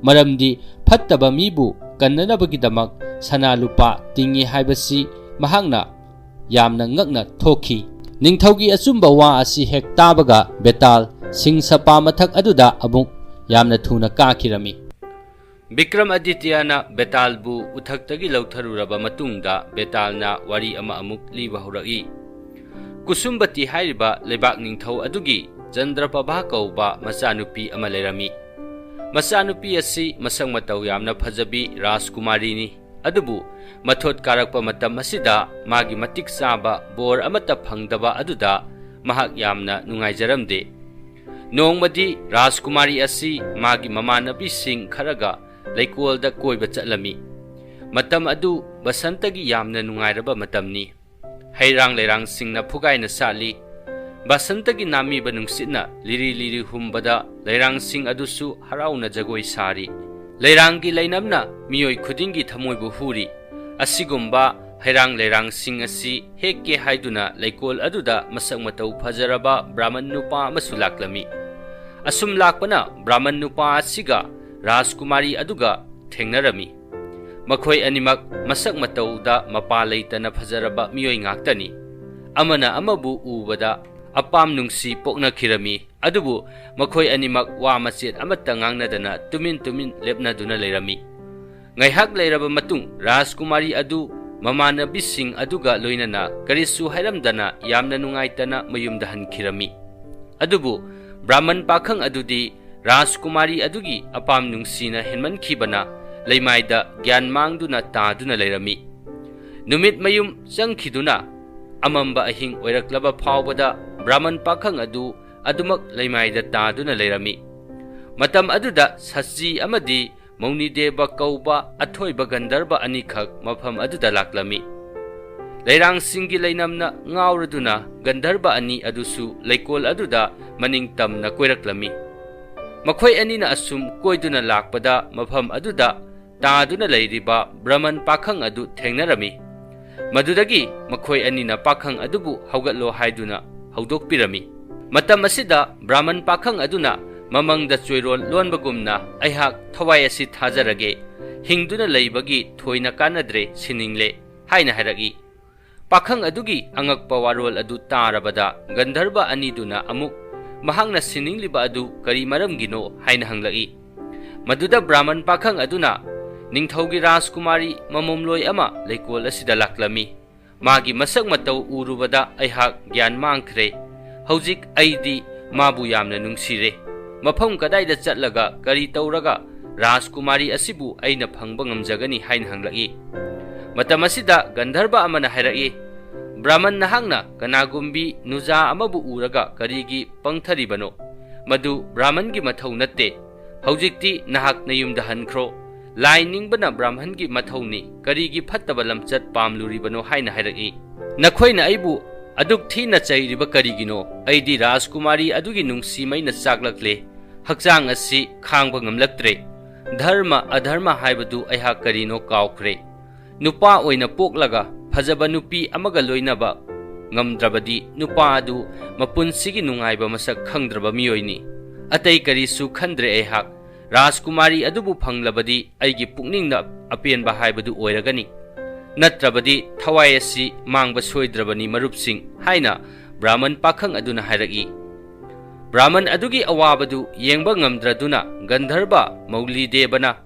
ꯃꯔꯝꯗꯤ ꯐꯠꯇꯕ ꯃꯤꯕꯨ ꯀꯟꯅꯅꯕꯒꯤꯗꯃꯛ ꯁꯅꯥ ꯂꯨꯄꯥ ꯇꯤꯡꯏ ꯍꯥꯏꯕꯁꯤ ꯃꯍꯥꯛꯅ ꯌꯥꯝꯅ ꯉꯛꯅ ꯊꯣꯛꯈꯤ꯫ ꯅꯤꯡꯊꯧꯒꯤ ꯑꯆꯨꯝꯕ ꯋꯥ ꯑꯁꯤ ꯍꯦꯛ ꯇꯥꯕꯒ ꯕꯦꯇꯥꯜ ꯁꯤꯡ ꯁꯄꯥ ꯃꯊꯛ ꯑꯗꯨꯗ ꯑꯃꯨꯛ ꯌꯥꯝꯅ ꯊꯨꯅ ꯀꯥꯈꯤꯔꯝꯃꯤ꯫ ꯕꯤꯀ꯭ꯔꯝ ꯑꯗꯤꯇ꯭ꯌꯅ ꯕꯦꯇꯥꯜꯕꯨ ꯎꯊꯛꯇꯒꯤ ꯂꯧꯊꯔꯨꯔꯕ ꯃꯇꯨꯡꯗ ꯕꯦꯇꯥꯜꯅ ꯋꯥꯔꯤ ꯑꯃ ꯑꯃꯨꯛ ꯂꯤꯕ ꯍꯧꯔꯛꯏ꯫ ꯀꯨꯁꯨꯝꯕꯇꯤ ꯍꯥꯏꯔꯤꯕ ꯂꯩꯕꯥꯛ ꯅꯤꯡꯊꯧ ꯑꯗꯨꯒꯤ ꯆꯟꯗ꯭ꯔꯄ꯭ꯔꯚꯥ ꯀꯧꯕ ꯃꯆꯥꯅꯨꯄꯤ ꯑꯃ ꯂꯩꯔꯝꯃꯤ꯫ ꯃꯆꯥꯅꯨꯄꯤ ꯑꯁꯤ ꯃꯁꯛ ꯃꯇꯧ ꯌꯥꯝꯅ ꯐꯖꯕꯤ ꯔꯥꯖꯀꯨꯃꯥꯔꯤꯅꯤ꯫ ꯑꯗꯨꯕꯨ ꯃꯊꯣꯠ ꯀꯥꯔꯛꯄ ꯃꯇꯝ ꯑꯁꯤꯗ ꯃꯥꯒꯤ ꯃꯇꯤꯛ ꯆꯥꯕ ꯕꯣꯔ ꯑꯃꯠꯇ ꯐꯪꯗꯕ ꯑꯗꯨꯗ ꯃꯍꯥꯛ ꯌꯥꯝꯅ ꯅꯨꯡꯉꯥꯏꯖꯔꯝꯗꯦ꯫ ꯅꯣꯡꯃꯗꯤ ꯔꯥꯖꯀꯨꯃꯥꯔꯤ ꯑꯁꯤ ꯃꯥꯒꯤ ꯃꯃꯥꯟꯅꯕꯤꯁꯤꯡ ꯈꯔꯒ ꯂꯩꯀꯣꯜꯗ ꯀꯣꯏꯕ ꯆꯠꯂꯝꯃꯤ꯫ ꯃꯇꯝ ꯑꯗꯨ ꯕꯁꯟꯇꯒꯤ ꯌꯥꯝꯅ ꯅꯨꯡꯉꯥꯏꯔꯕ ꯃꯇꯝꯅꯤ꯫ ꯍꯩꯔꯥꯡ ꯂꯩꯔꯥꯡꯁꯤꯡꯅ ꯐꯨꯒꯥꯏꯅ ꯁꯥꯠꯂꯤ꯫ ꯕꯁꯟꯇꯒꯤ ꯅꯥꯝꯃꯤꯕ ꯅꯨꯡꯁꯤꯠꯅ ꯂꯤꯔꯤ ꯂꯤꯔꯤ ꯍꯨꯝꯕꯗ ꯂꯩꯔꯥꯡꯁꯤꯡ ꯑꯗꯨꯁꯨ ꯍꯔꯥꯎꯅ ꯖꯒꯣꯏ ꯁꯥꯔꯤ꯫ ꯂꯩꯔꯥꯡꯒꯤ ꯂꯩꯅꯝꯅ ꯃꯤꯑꯣꯏ ꯈꯨꯗꯤꯡꯒꯤ ꯊꯃꯣꯏꯕꯨ ꯍꯨꯔꯤ꯫ ꯑꯁꯤꯒꯨꯝꯕ ꯍꯩꯔꯥꯡ ꯂꯩꯔꯥꯡꯁꯤꯡ ꯑꯁꯤ ꯍꯦꯛꯀꯦ ꯍꯥꯏꯗꯨꯅ ꯂꯩꯀꯣꯜ ꯑꯗꯨꯗ ꯃꯁꯛ ꯃꯇꯧ ꯐꯖꯔꯕ ꯕ꯭ꯔꯥꯍꯃꯟ ꯅꯨꯄꯥ ꯑꯃꯁꯨ ꯂꯥꯛꯂꯝꯃꯤ꯫ ꯑꯁꯨꯝ ꯂꯥꯛꯄꯅ ꯕ꯭ꯔꯥꯍꯃꯟ ꯅꯨꯄꯥ ꯑꯁꯤꯒ ꯔꯥꯖꯀꯨꯃꯥꯔꯤ ꯑꯗꯨꯒ ꯊꯦꯡꯅꯔꯝꯃꯤ꯫ ꯃꯈꯣꯏ ꯑꯅꯤꯃꯛ ꯃꯁꯛ ꯃꯇꯧꯗ ꯃꯄꯥ ꯂꯩꯇꯅ ꯐꯖꯔꯕ ꯃꯤꯑꯣꯏ ꯉꯥꯛꯇꯅꯤ꯫ ꯑꯃꯅ ꯑꯃꯕꯨ ꯎꯕꯗ ꯑꯄꯥꯝ ꯅꯨꯡꯁꯤ ꯄꯣꯛꯅꯈꯤꯔꯝꯃꯤ꯫ ꯑꯗꯨꯕꯨ ꯃꯈꯣꯏ ꯑꯅꯤꯃꯛ ꯋꯥ ꯃꯆꯦꯠ ꯑꯃꯠꯇ ꯉꯥꯡꯅꯗꯅ ꯇꯨꯃꯤꯟ ꯇꯨꯃꯤꯟ ꯂꯦꯞꯅꯗꯨꯅ ꯂꯩꯔꯝꯃꯤ꯫ ꯉꯥꯏꯍꯥꯛ ꯂꯩꯔꯕ ꯃꯇꯨꯡ ꯔꯥꯖꯀꯨꯃꯥꯔꯤ ꯑꯗꯨ ꯃꯃꯥꯟꯅꯕꯤꯁꯤꯡ ꯑꯗꯨꯒ ꯂꯣꯏꯅꯅ ꯀꯔꯤꯁꯨ ꯍꯥꯏꯔꯝꯗꯅ ꯌꯥꯝꯅ ꯅꯨꯡꯉꯥꯏꯇꯅ ꯃꯌꯨꯝꯗ ꯍꯟꯈꯤꯔꯝꯃꯤ꯫ ꯑꯗꯨꯕꯨ ꯕ꯭ꯔꯥꯍꯃꯟ ꯄꯥꯈꯪ ꯑꯗꯨꯗꯤ ꯔꯥꯖꯀꯨꯃꯥꯔꯤ ꯑꯗꯨꯒꯤ ꯑꯄꯥꯝ ꯅꯨꯡꯁꯤꯅ ꯍꯦꯟꯃꯟꯈꯤꯕꯅ ꯂꯩꯃꯥꯏꯗ ꯒ꯭ꯌꯥꯟ ꯃꯥꯡꯗꯨꯅ ꯇꯥꯗꯨꯅ ꯂꯩꯔꯝꯃꯤ꯫ ꯅꯨꯃꯤꯠ ꯃꯌꯨꯝ ꯆꯪꯈꯤꯗꯨꯅ ꯑꯃꯝꯕ ꯑꯍꯤꯡ ꯑꯣꯏꯔꯛꯂꯕ ꯐꯥꯎꯕꯗ ꯕ꯭ꯔꯥꯍꯃꯟ ꯄꯥꯈꯪ ꯑꯗꯨ ꯑꯗꯨꯃꯛ ꯂꯩꯃꯥꯏꯗ ꯇꯥꯗꯨꯅ ꯂꯩꯔꯝꯃꯤ꯫ ꯃꯇꯝ ꯑꯗꯨꯗ ꯁꯆꯤ ꯑꯃꯗꯤ ꯃꯧꯅꯤꯗꯦꯕ ꯀꯧꯕ ꯑꯊꯣꯏꯕ ꯒꯟꯙꯔꯕ ꯑꯅꯤꯈꯛ ꯃꯐꯝ ꯑꯗꯨꯗ ꯂꯥꯛꯂꯝꯃꯤ꯫ ꯂꯩꯔꯥꯡꯁꯤꯡꯒꯤ ꯂꯩꯅꯝꯅ ꯉꯥꯎꯔꯗꯨꯅ ꯒꯟꯙꯔꯕ ꯑꯅꯤ ꯑꯗꯨꯁꯨ ꯂꯩꯀꯣꯜ ꯑꯗꯨꯗ ꯃꯅꯤꯡ ꯇꯝꯅ ꯀꯣꯏꯔꯛꯂꯝꯃꯤ꯫ ꯃꯈꯣꯏ ꯑꯅꯤꯅ ꯑꯁꯨꯝ ꯀꯣꯏꯗꯨꯅ ꯂꯥꯛꯄꯗ ꯃꯐꯝ ꯑꯗꯨꯗ ꯇꯥꯗꯨꯅ ꯂꯩꯔꯤꯕ ꯕ꯭ꯔꯥꯍꯃꯟ ꯄꯥꯈꯪ ꯑꯗꯨ ꯊꯦꯡꯅꯔꯝꯃꯤ꯫ ꯃꯗꯨꯗꯒꯤ ꯃꯈꯣꯏ ꯑꯅꯤꯅ ꯄꯥꯈꯪ ꯑꯗꯨꯕꯨ ꯍꯧꯒꯠꯂꯣ ꯍꯥꯏꯗꯨꯅ ꯍꯧꯗꯣꯛꯄꯤꯔꯝꯃꯤ꯫ ꯃꯇꯝ ꯑꯁꯤꯗ ꯕ꯭ꯔꯥꯍꯃꯟ ꯄꯥꯈꯪ ꯑꯗꯨꯅ ꯃꯃꯪꯗ ꯆꯣꯏꯔꯣꯜ ꯂꯣꯟꯕꯒꯨꯝꯅ ꯑꯩꯍꯥꯛ ꯊꯋꯥꯏ ꯑꯁꯤ ꯊꯥꯖꯔꯒꯦ, ꯍꯤꯡꯗꯨꯅ ꯂꯩꯕꯒꯤ ꯊꯣꯏꯅ ꯀꯥꯟꯅꯗ꯭ꯔꯦ, ꯁꯤꯅꯤꯡꯂꯦ ꯍꯥꯏꯅ ꯍꯥꯏꯔꯛꯏ꯫ ꯄꯥꯈꯪ ꯑꯗꯨꯒꯤ ꯑꯉꯛꯄ ꯋꯥꯔꯣꯜ ꯑꯗꯨ ꯇꯥꯔꯕꯗ ꯒꯟꯙꯔꯕ ꯑꯅꯤꯗꯨꯅ ꯑꯃꯨꯛ ꯃꯍꯥꯛꯅ ꯁꯤꯅꯤꯡꯂꯤꯕ ꯑꯗꯨ ꯀꯔꯤ ꯃꯔꯝꯒꯤꯅꯣ ꯍꯥꯏꯅ ꯍꯪꯂꯛꯏ꯫ ꯃꯗꯨꯗ ꯕ꯭ꯔꯥꯍꯃꯟ ꯄꯥꯈꯪ ꯑꯗꯨꯅ ꯅꯤꯡꯊꯧꯒꯤ ꯔꯥꯖꯀꯨꯃꯥꯔꯤ ꯃꯃꯣꯝꯂꯣꯏ ꯑꯃ ꯂꯩꯀꯣꯜ ꯑꯁꯤꯗ ꯂꯥꯛꯂꯝꯃꯤ꯫ ꯃꯥꯒꯤ ꯃꯁꯛ ꯃꯇꯧ ꯎꯔꯨꯕꯗ ꯑꯩꯍꯥꯛ ꯒ꯭ꯌꯥꯟ ꯃꯥꯡꯈ꯭ꯔꯦ꯫ ꯍꯧꯖꯤꯛ ꯑꯩꯗꯤ ꯃꯥꯕꯨ ꯌꯥꯝꯅ ꯅꯨꯡꯁꯤꯔꯦ꯫ ꯃꯐꯝ ꯀꯗꯥꯏꯗ ꯆꯠꯂꯒ ꯀꯔꯤ ꯇꯧꯔꯒ ꯔꯥꯖꯀꯨꯃꯥꯔꯤ ꯑꯁꯤꯕꯨ ꯑꯩꯅ ꯐꯪꯕ ꯉꯝꯖꯒꯅꯤ ꯍꯥꯏꯅ ꯍꯪꯂꯛꯏ꯫ ꯃꯇꯝ ꯑꯁꯤꯗ ꯒꯟꯙꯔꯕ ꯑꯃꯅ ꯍꯥꯏꯔꯛꯏ, "ꯕ꯭ꯔꯥꯍꯃꯟ ꯅꯍꯥꯛꯅ ꯀꯅꯥꯒꯨꯝꯕꯤ ꯅꯨꯖꯥ ꯑꯃꯕꯨ ꯎꯔꯒ ꯀꯔꯤꯒꯤ ꯄꯪꯊꯔꯤꯕꯅꯣ? ꯃꯗꯨ ꯕ꯭ꯔꯥꯍꯃꯟꯒꯤ ꯃꯊꯧ ꯅꯠꯇꯦ꯫ ꯍꯧꯖꯤꯛꯇꯤ ꯅꯍꯥꯛ ꯅꯌꯨꯝꯗ ꯍꯟꯈ꯭ꯔꯣ꯫ ꯂꯥꯏ ꯅꯤꯡꯕꯅ ꯕ꯭ꯔꯥꯍꯃꯟꯒꯤ ꯃꯊꯧꯅꯤ, ꯀꯔꯤꯒꯤ ꯐꯠꯇꯕ ꯂꯝꯆꯠ ꯄꯥꯝꯂꯨꯔꯤꯕꯅꯣ?" ꯍꯥꯏꯅ ꯍꯥꯏꯔꯛꯏ꯫ "ꯅꯈꯣꯏꯅ ꯑꯩꯕꯨ ꯑꯗꯨꯛ ꯊꯤꯅ ꯆꯩꯔꯤꯕ ꯀꯔꯤꯒꯤꯅꯣ? ꯑꯩꯗꯤ ꯔꯥꯖꯀꯨꯃꯥꯔꯤ ꯑꯗꯨꯒꯤ ꯅꯨꯡꯁꯤ ꯃꯩꯅ ꯆꯥꯛꯂꯛꯂꯦ꯫ ꯍꯛꯆꯥꯡ ꯑꯁꯤ ꯈꯥꯡꯕ ꯉꯝꯂꯛꯇ꯭ꯔꯦ꯫ ꯙꯔꯃ ꯑꯙꯔꯃ ꯍꯥꯏꯕꯗꯨ ꯑꯩꯍꯥꯛ ꯀꯔꯤꯅꯣ ꯀꯥꯎꯈ꯭ꯔꯦ꯫ ꯅꯨꯄꯥ ꯑꯣꯏꯅ ꯄꯣꯛꯂꯒ ꯐꯖꯕ ꯅꯨꯄꯤ ꯑꯃꯒ ꯂꯣꯏꯅꯕ ꯉꯝꯗ꯭ꯔꯕꯗꯤ ꯅꯨꯄꯥ ꯑꯗꯨ ꯃꯄꯨꯟꯁꯤꯒꯤ ꯅꯨꯡꯉꯥꯏꯕ ꯃꯁꯛ ꯈꯪꯗ꯭ꯔꯕ ꯃꯤꯑꯣꯏꯅꯤ꯫ ꯑꯇꯩ ꯀꯔꯤꯁꯨ ꯈꯟꯗ꯭ꯔꯦ ꯑꯩꯍꯥꯛ꯫ ꯔꯥꯖꯀꯨꯃꯥꯔꯤ ꯑꯗꯨꯕꯨ ꯐꯪꯂꯕꯗꯤ ꯑꯩꯒꯤ ꯄꯨꯛꯅꯤꯡꯗ ꯑꯄꯦꯟꯕ ꯍꯥꯏꯕꯗꯨ ꯑꯣꯏꯔꯒꯅꯤ꯫ ꯅꯠꯇ꯭ꯔꯕꯗꯤ ꯊꯋꯥꯏ ꯑꯁꯤ ꯃꯥꯡꯕ ꯁꯣꯏꯗ꯭ꯔꯕꯅꯤ, ꯃꯔꯨꯞꯁꯤꯡ," ꯍꯥꯏꯅ ꯕ꯭ꯔꯥꯍꯃꯟ ꯄꯥꯈꯪ ꯑꯗꯨꯅ ꯍꯥꯏꯔꯛꯏ꯫ ꯕ꯭ꯔꯥꯍꯃꯟ ꯑꯗꯨꯒꯤ ꯑꯋꯥꯕꯗꯨ ꯌꯦꯡꯕ ꯉꯝꯗ꯭ꯔꯗꯨꯅ ꯒꯟꯙꯔꯕ ꯃꯧꯂꯤ ꯗꯦꯕꯅ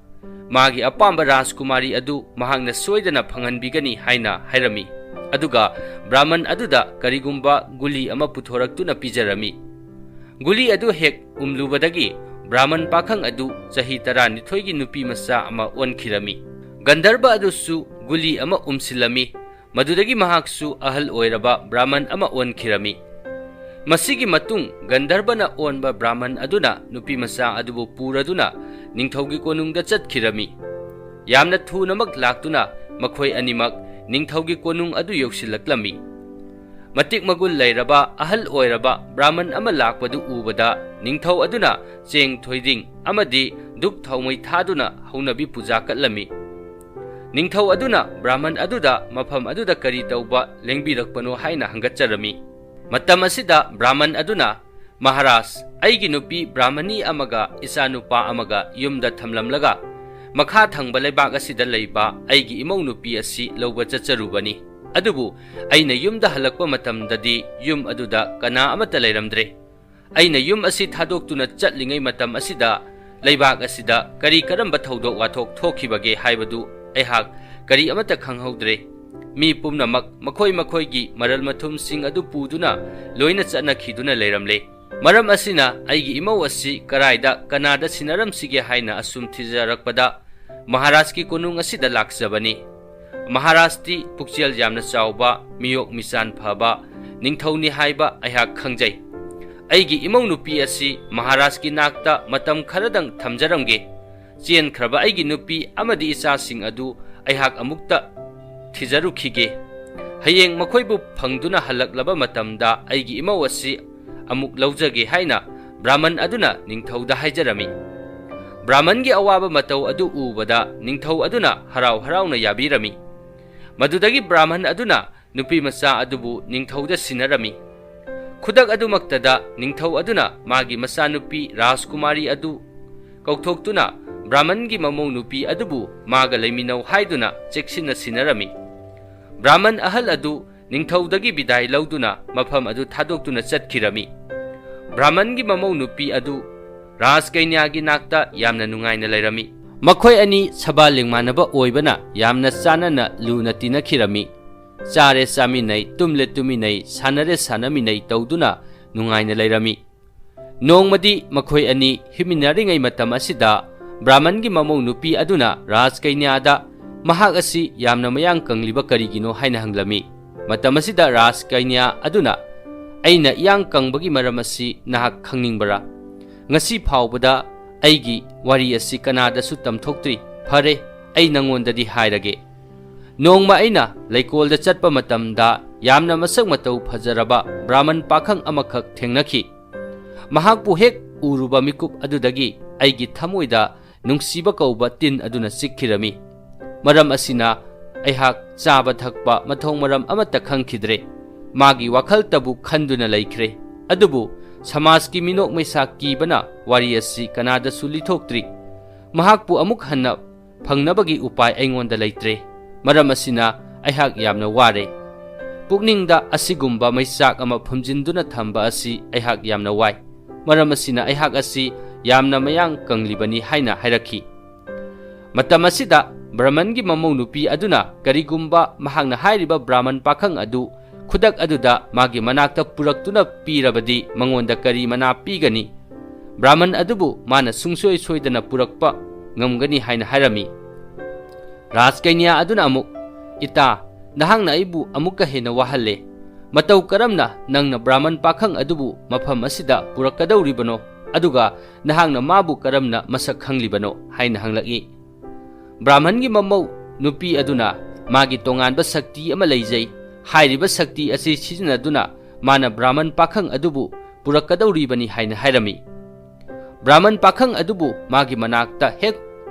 ꯃꯥꯒꯤ ꯑꯄꯥꯝꯕ ꯔꯥꯖꯀꯨꯃꯥꯔꯤ ꯑꯗꯨ ꯃꯍꯥꯛꯅ ꯁꯣꯏꯗꯅ ꯐꯪꯍꯟꯕꯤꯒꯅꯤ ꯍꯥꯏꯅ ꯍꯥꯏꯔꯝꯃꯤ꯫ ꯑꯗꯨꯒ ꯕ꯭ꯔꯥꯍꯃꯟ ꯑꯗꯨꯗ ꯀꯔꯤꯒꯨꯝꯕ ꯒꯨꯂꯤ ꯑꯃ ꯄꯨꯊꯣꯔꯛꯇꯨꯅ ꯄꯤꯖꯔꯝꯃꯤ꯫ ꯒꯨꯂꯤ ꯑꯗꯨ ꯍꯦꯛ ꯎꯝꯂꯨꯕꯗꯒꯤ ꯕ꯭ꯔꯥꯍꯃꯟ ꯄꯥꯈꯪ ꯑꯗꯨ ꯆꯍꯤ ꯇꯔꯥꯅꯤꯊꯣꯏꯒꯤ ꯅꯨꯄꯤ ꯃꯆꯥ ꯑꯃ ꯑꯣꯟꯈꯤꯔꯝꯃꯤ꯫ ꯒꯟꯙꯔꯕ ꯑꯗꯨꯁꯨ ꯒꯨꯂꯤ ꯑꯃ ꯎꯝꯁꯤꯜꯂꯝꯃꯤ꯫ ꯃꯗꯨꯗꯒꯤ ꯃꯍꯥꯛꯁꯨ ꯑꯍꯜ ꯑꯣꯏꯔꯕ ꯕ꯭ꯔꯥꯍꯃꯟ ꯑꯃ ꯑꯣꯟꯈꯤꯔꯝꯃꯤ꯫ ꯃꯁꯤꯒꯤ ꯃꯇꯨꯡ ꯒꯟꯙꯔꯕꯅ ꯑꯣꯟꯕ ꯕ꯭ꯔꯥꯍꯃꯟ ꯑꯗꯨꯅ ꯅꯨꯄꯤ ꯃꯆꯥ ꯑꯗꯨꯕꯨ ꯄꯨꯔꯗꯨꯅ ꯅꯤꯡꯊꯧꯒꯤ ꯀꯣꯅꯨꯡꯗ ꯆꯠꯈꯤꯔꯝꯃꯤ꯫ ꯌꯥꯝꯅ ꯊꯨꯅꯃꯛ ꯂꯥꯛꯇꯨꯅ ꯃꯈꯣꯏ ꯑꯅꯤꯃꯛ ꯅꯤꯡꯊꯧꯒꯤ ꯀꯣꯅꯨꯡ ꯑꯗꯨ ꯌꯧꯁꯤꯜꯂꯛꯂꯝꯃꯤ꯫ ꯃꯇꯤꯛ ꯃꯒꯨꯟ ꯂꯩꯔꯕ ꯑꯍꯜ ꯑꯣꯏꯔꯕ ꯕ꯭ꯔꯥꯍꯃꯟ ꯑꯃ ꯂꯥꯛꯄꯗꯨ ꯎꯕꯗ ꯅꯤꯡꯊꯧ ꯑꯗꯨꯅ ꯆꯦꯡ ꯊꯣꯏꯗꯤꯡ ꯑꯃꯗꯤ ꯙꯨꯞ ꯊꯥꯎꯃꯩ ꯊꯥꯗꯨꯅ ꯍꯧꯅꯕꯤ ꯄꯨꯖꯥ ꯀꯠꯂꯝꯃꯤ꯫ ꯅꯤꯡꯊꯧ ꯑꯗꯨꯅ ꯕ꯭ꯔꯥꯍꯃꯟ ꯑꯗꯨꯗ ꯃꯐꯝ ꯑꯗꯨꯗ ꯀꯔꯤ ꯇꯧꯕ ꯂꯦꯡꯕꯤꯔꯛꯄꯅꯣ ꯍꯥꯏꯅ ꯍꯪꯒꯠꯆꯔꯝꯃꯤ꯫ ꯃꯇꯝ ꯑꯁꯤꯗ ꯕ꯭ꯔꯥꯍꯃꯟ ꯑꯗꯨꯅ "ꯃꯍꯥꯔꯥꯖ, ꯑꯩꯒꯤ ꯅꯨꯄꯤ ꯕ꯭ꯔꯥꯍꯃꯅꯤ ꯑꯃꯒ ꯏꯆꯥꯅꯨꯄꯥ ꯑꯃꯒ ꯌꯨꯝꯗ ꯊꯝꯂꯝꯂꯒ, ꯃꯈꯥ ꯊꯪꯕ ꯂꯩꯕꯥꯛ ꯑꯁꯤꯗ ꯂꯩꯕ ꯑꯩꯒꯤ ꯏꯃꯧ ꯅꯨꯄꯤ ꯑꯁꯤ ꯂꯧꯕ ꯆꯠꯆꯔꯨꯕꯅꯤ꯫ ꯑꯗꯨꯕꯨ ꯑꯩꯅ ꯌꯨꯝꯗ ꯍꯜꯂꯛꯄ ꯃꯇꯝꯗꯗꯤ ꯌꯨꯝ ꯑꯗꯨꯗ ꯀꯅꯥ ꯑꯃꯠꯇ ꯂꯩꯔꯝꯗ꯭ꯔꯦ꯫ ꯑꯩꯅ ꯌꯨꯝ ꯑꯁꯤ ꯊꯥꯗꯣꯛꯇꯨꯅ ꯆꯠꯂꯤꯉꯩ ꯃꯇꯝ ꯑꯁꯤꯗ ꯂꯩꯕꯥꯛ ꯑꯁꯤꯗ ꯀꯔꯤ ꯀꯔꯝꯕ ꯊꯧꯗꯣꯛ ꯋꯥꯊꯣꯛ ꯊꯣꯛꯈꯤꯕꯒꯦ ꯍꯥꯏꯕꯗꯨ ꯑꯩꯍꯥꯛ ꯀꯔꯤ ꯑꯃꯠꯇ ꯈꯪꯍꯧꯗ꯭ꯔꯦ꯫ ꯃꯤ ꯄꯨꯝꯅꯃꯛ ꯃꯈꯣꯏ ꯃꯈꯣꯏꯒꯤ ꯃꯔꯜ ꯃꯊꯨꯝꯁꯤꯡ ꯑꯗꯨ ꯄꯨꯗꯨꯅ ꯂꯣꯏꯅ ꯆꯠꯅꯈꯤꯗꯨꯅ ꯂꯩꯔꯝꯂꯦ꯫ ꯃꯔꯝ ꯑꯁꯤꯅ ꯑꯩꯒꯤ ꯏꯃꯧ ꯑꯁꯤ ꯀꯔꯥꯏꯗ ꯀꯅꯥꯗ ꯁꯤꯟꯅꯔꯝꯁꯤꯒꯦ ꯍꯥꯏꯅ ꯑꯁꯨꯝ ꯊꯤꯖꯔꯛꯄꯗ ꯃꯍꯥꯔꯥꯖꯀꯤ ꯀꯣꯅꯨꯡ ꯑꯁꯤꯗ ꯂꯥꯛꯆꯕꯅꯤ꯫ ꯃꯍꯥꯔꯥꯖꯇꯤ ꯄꯨꯛꯆꯦꯜ ꯌꯥꯝꯅ ꯆꯥꯎꯕ, ꯃꯤꯌꯣꯛ ꯃꯤꯆꯥꯟ ꯐꯕ ꯅꯤꯡꯊꯧꯅꯤ ꯍꯥꯏꯕ ꯑꯩꯍꯥꯛ ꯈꯪꯖꯩ꯫ ꯑꯩꯒꯤ ꯏꯃꯧ ꯅꯨꯄꯤ ꯑꯁꯤ ꯃꯍꯥꯔꯥꯖꯀꯤ ꯅꯥꯛꯇ ꯃꯇꯝ ꯈꯔꯗꯪ ꯊꯝꯖꯔꯝꯒꯦ꯫ ꯆꯦꯟꯈ꯭ꯔꯕ ꯑꯩꯒꯤ ꯅꯨꯄꯤ ꯑꯃꯗꯤ ꯏꯆꯥꯁꯤꯡ ꯑꯗꯨ ꯑꯩꯍꯥꯛ ꯑꯃꯨꯛꯇ ꯊꯤꯖꯔꯨꯈꯤꯒꯦ꯫ ꯍꯌꯦꯡ ꯃꯈꯣꯏꯕꯨ ꯐꯪꯗꯨꯅ ꯍꯜꯂꯛꯂꯕ ꯃꯇꯝꯗ ꯑꯩꯒꯤ ꯏꯃꯧ ꯑꯁꯤ ꯑꯃꯨꯛ ꯂꯧꯖꯒꯦ" ꯍꯥꯏꯅ ꯕ꯭ꯔꯥꯍꯃꯟ ꯑꯗꯨꯅ ꯅꯤꯡꯊꯧꯗ ꯍꯥꯏꯖꯔꯝꯃꯤ꯫ ꯕ꯭ꯔꯥꯍꯃꯟꯒꯤ ꯑꯋꯥꯕ ꯃꯇꯧ ꯑꯗꯨ ꯎꯕꯗ ꯅꯤꯡꯊꯧ ꯑꯗꯨꯅ ꯍꯔꯥꯎ ꯍꯔꯥꯎꯅ ꯌꯥꯕꯤꯔꯝꯃꯤ꯫ ꯃꯗꯨꯗꯒꯤ ꯕ꯭ꯔꯥꯍꯃꯟ ꯑꯗꯨꯅ ꯅꯨꯄꯤ ꯃꯆꯥ ꯑꯗꯨꯕꯨ ꯅꯤꯡꯊꯧꯗ ꯁꯤꯟꯅꯔꯝꯃꯤ꯫ ꯈꯨꯗꯛ ꯑꯗꯨꯃꯛꯇꯗ ꯅꯤꯡꯊꯧ ꯑꯗꯨꯅ ꯃꯥꯒꯤ ꯃꯆꯥꯅꯨꯄꯤ ꯔꯥꯖꯀꯨꯃꯥꯔꯤ ꯑꯗꯨ ꯀꯧꯊꯣꯛꯇꯨꯅ ꯕ꯭ꯔꯥꯍꯃꯟꯒꯤ ꯃꯃꯧ ꯅꯨꯄꯤ ꯑꯗꯨꯕꯨ ꯃꯥꯒ ꯂꯩꯃꯤꯟꯅꯧ ꯍꯥꯏꯗꯨꯅ ꯆꯦꯛꯁꯤꯟꯅ ꯁꯤꯟꯅꯔꯝꯃꯤ꯫ ꯕ꯭ꯔꯥꯍꯃꯟ ꯑꯍꯜ ꯑꯗꯨ ꯅꯤꯡꯊꯧꯗꯒꯤ ꯕꯤꯗꯥꯏ ꯂꯧꯗꯨꯅ ꯃꯐꯝ ꯑꯗꯨ ꯊꯥꯗꯣꯛꯇꯨꯅ ꯆꯠꯈꯤꯔꯝꯃꯤ꯫ ꯕ꯭ꯔꯥꯍꯃꯟꯒꯤ ꯃꯃꯧ ꯅꯨꯄꯤ ꯑꯗꯨ ꯔꯥꯖꯀꯩꯅ꯭ꯌꯥꯒꯤ ꯅꯥꯛꯇ ꯌꯥꯝꯅ ꯅꯨꯡꯉꯥꯏꯅ ꯂꯩꯔꯝꯃꯤ꯫ ꯃꯈꯣꯏ ꯑꯅꯤ ꯁꯕꯥ ꯂꯤꯡꯃꯥꯟꯅꯕ ꯑꯣꯏꯕꯅ ꯌꯥꯝꯅ ꯆꯥꯟꯅꯅ ꯂꯨꯅ ꯇꯤꯟꯅꯈꯤꯔꯝꯃꯤ꯫ ꯆꯥꯔꯦ ꯆꯥꯃꯤꯟꯅꯩ, ꯇꯨꯝꯂꯦ ꯇꯨꯃꯤꯟꯅꯩ, ꯁꯥꯟꯅꯔꯦ ꯁꯥꯟꯅꯃꯤꯟꯅꯩ ꯇꯧꯗꯨꯅ ꯅꯨꯡꯉꯥꯏꯅ ꯂꯩꯔꯝꯃꯤ꯫ ꯅꯣꯡꯃꯗꯤ ꯃꯈꯣꯏ ꯑꯅꯤ ꯍꯤꯡꯃꯤꯟꯅꯔꯤꯉꯩ ꯃꯇꯝ ꯑꯁꯤꯗ ꯕ꯭ꯔꯥꯍꯃꯟꯒꯤ ꯃꯃꯧ ꯅꯨꯄꯤ ꯑꯗꯨꯅ ꯔꯥꯖꯀꯩꯅ꯭ꯌꯥꯗ ꯃꯍꯥꯛ ꯑꯁꯤ ꯌꯥꯝꯅ ꯃꯌꯥꯡ ꯀꯪꯂꯤꯕ ꯀꯔꯤꯒꯤꯅꯣ ꯍꯥꯏꯅ ꯍꯪꯂꯝꯃꯤ꯫ ꯃꯇꯝ ꯑꯁꯤꯗ ꯔꯥꯖꯀꯩꯅ꯭ꯌꯥ ꯑꯗꯨꯅ, "ꯑꯩꯅ ꯏꯌꯥꯡ ꯀꯪꯕꯒꯤ ꯃꯔꯝ ꯑꯁꯤ ꯅꯍꯥꯛ ꯈꯪꯅꯤꯡꯕꯔꯥ? ꯉꯁꯤ ꯐꯥꯎꯕꯗ ꯑꯩꯒꯤ ꯋꯥꯔꯤ ꯑꯁꯤ ꯀꯅꯥꯗꯁꯨ ꯇꯝꯊꯣꯛꯇ꯭ꯔꯤ꯫ ꯐꯔꯦ, ꯑꯩ ꯅꯉꯣꯟꯗꯗꯤ ꯍꯥꯏꯔꯒꯦ꯫ ꯅꯣꯡꯃ ꯑꯩꯅ ꯂꯩꯀꯣꯜꯗ ꯆꯠꯄ ꯃꯇꯝꯗ ꯌꯥꯝꯅ ꯃꯁꯛ ꯃꯇꯧ ꯐꯖꯔꯕ ꯕ꯭ꯔꯥꯍꯃꯟ ꯄꯥꯈꯪ ꯑꯃꯈꯛ ꯊꯦꯡꯅꯈꯤ꯫ ꯃꯍꯥꯛꯄꯨ ꯍꯦꯛ ꯎꯔꯨꯕ ꯃꯤꯀꯨꯞ ꯑꯗꯨꯗꯒꯤ ꯑꯩꯒꯤ ꯊꯃꯣꯏꯗ ꯅꯨꯡꯁꯤꯕ ꯀꯧꯕ ꯇꯤꯟ ꯑꯗꯨꯅ ꯆꯤꯛꯈꯤꯔꯝꯃꯤ꯫ ꯃꯔꯝ ꯑꯁꯤꯅ ꯑꯩꯍꯥꯛ ꯆꯥꯕ ꯊꯛꯄ ꯃꯊꯣꯡ ꯃꯔꯝ ꯑꯃꯠꯇ ꯈꯪꯈꯤꯗ꯭ꯔꯦ꯫ ꯃꯥꯒꯤ ꯋꯥꯈꯜꯇꯕꯨ ꯈꯟꯗꯨꯅ ꯂꯩꯈ꯭ꯔꯦ꯫ ꯑꯗꯨꯕꯨ ꯁꯃꯥꯖꯀꯤ ꯃꯤꯅꯣꯛ ꯃꯩꯁꯥ ꯀꯤꯕꯅ ꯋꯥꯔꯤ ꯑꯁꯤ ꯀꯅꯥꯗꯁꯨ ꯂꯤꯊꯣꯛꯇ꯭ꯔꯤ꯫ ꯃꯍꯥꯛꯄꯨ ꯑꯃꯨꯛ ꯍꯟꯅ ꯐꯪꯅꯕꯒꯤ ꯎꯄꯥꯏ ꯑꯩꯉꯣꯟꯗ ꯂꯩꯇ꯭ꯔꯦ꯫ ꯃꯔꯝ ꯑꯁꯤꯅ ꯑꯩꯍꯥꯛ ꯌꯥꯝꯅ ꯋꯥꯔꯦ꯫ ꯄꯨꯛꯅꯤꯡꯗ ꯑꯁꯤꯒꯨꯝꯕ ꯃꯩꯆꯥꯛ ꯑꯃ ꯐꯨꯝꯖꯤꯟꯗꯨꯅ ꯊꯝꯕ ꯑꯁꯤ ꯑꯩꯍꯥꯛ ꯌꯥꯝꯅ ꯋꯥꯏ꯫ ꯃꯔꯝ ꯑꯁꯤꯅ ꯑꯩꯍꯥꯛ ꯑꯁꯤ ꯌꯥꯝꯅ ꯃꯌꯥꯡ ꯀꯪꯂꯤꯕꯅꯤ ꯍꯥꯏꯅ ꯍꯥꯏꯔꯛꯈꯤ꯫ ꯃꯇꯝ ꯑꯁꯤꯗ ꯕ꯭ꯔꯍꯃꯟꯒꯤ ꯃꯃꯧ ꯅꯨꯄꯤ ꯑꯗꯨꯅ ꯀꯔꯤꯒꯨꯝꯕ ꯃꯍꯥꯛꯅ ꯍꯥꯏꯔꯤꯕ ꯕ꯭ꯔꯥꯍꯃꯟ ꯄꯥꯈꯪ ꯑꯗꯨ ꯈꯨꯗꯛ ꯑꯗꯨꯗ ꯃꯥꯒꯤ ꯃꯅꯥꯛꯇ ꯄꯨꯔꯛꯇꯨꯅ ꯄꯤꯔꯕꯗꯤ ꯃꯉꯣꯟꯗ ꯀꯔꯤ ꯃꯅꯥ ꯄꯤꯒꯅꯤ? ꯕ꯭ꯔꯥꯍꯃꯟ ꯑꯗꯨꯕꯨ ꯃꯥꯅ ꯁꯨꯡꯁꯣꯏ ꯁꯣꯏꯗꯅ ꯄꯨꯔꯛꯄ ꯉꯝꯒꯅꯤ ꯍꯥꯏꯅ ꯍꯥꯏꯔꯝꯃꯤ꯫ ꯔꯥꯖꯀꯩꯅ꯭ꯌꯥ ꯑꯗꯨꯅ ꯑꯃꯨꯛ, "ꯏꯇꯥ, ꯅꯍꯥꯛꯅ ꯑꯩꯕꯨ ꯑꯃꯨꯛꯀ ꯍꯦꯟꯅ ꯋꯥꯍꯜꯂꯦ꯫ ꯃꯇꯧ ꯀꯔꯝꯅ ꯅꯪꯅ ꯕ꯭ꯔꯥꯍꯃꯟ ꯄꯥꯈꯪ ꯑꯗꯨꯕꯨ ꯃꯐꯝ ꯑꯁꯤꯗ ꯄꯨꯔꯛꯀꯗꯧꯔꯤꯕꯅꯣ? ꯑꯗꯨꯒ ꯅꯍꯥꯛꯅ ꯃꯥꯕꯨ ꯀꯔꯝꯅ ꯃꯁꯛ ꯈꯪꯂꯤꯕꯅꯣ?" ꯍꯥꯏꯅ ꯍꯪꯂꯛꯏ꯫ ꯕ꯭ꯔꯥꯍꯃꯟꯒꯤ ꯃꯃꯧ ꯅꯨꯄꯤ ꯑꯗꯨꯅ, "ꯃꯥꯒꯤ ꯇꯣꯉꯥꯟꯕ ꯁꯛꯇꯤ ꯑꯃ ꯂꯩꯖꯩ꯫ ꯍꯥꯏꯔꯤꯕ ꯁꯛꯇꯤ ꯑꯁꯤ ꯁꯤꯖꯤꯟꯅꯗꯨꯅ ꯃꯥꯅ ꯕ꯭ꯔꯥꯍꯃꯟ ꯄꯥꯈꯪ ꯑꯗꯨꯕꯨ ꯄꯨꯔꯛꯀꯗꯧꯔꯤꯕꯅꯤ" ꯍꯥꯏꯅ ꯍꯥꯏꯔꯝꯃꯤ꯫ ꯕ꯭ꯔꯥꯍꯃꯟ ꯄꯥꯈꯪ ꯑꯗꯨꯕꯨ ꯃꯥꯒꯤ ꯃꯅꯥꯛꯇ ꯍꯦꯛ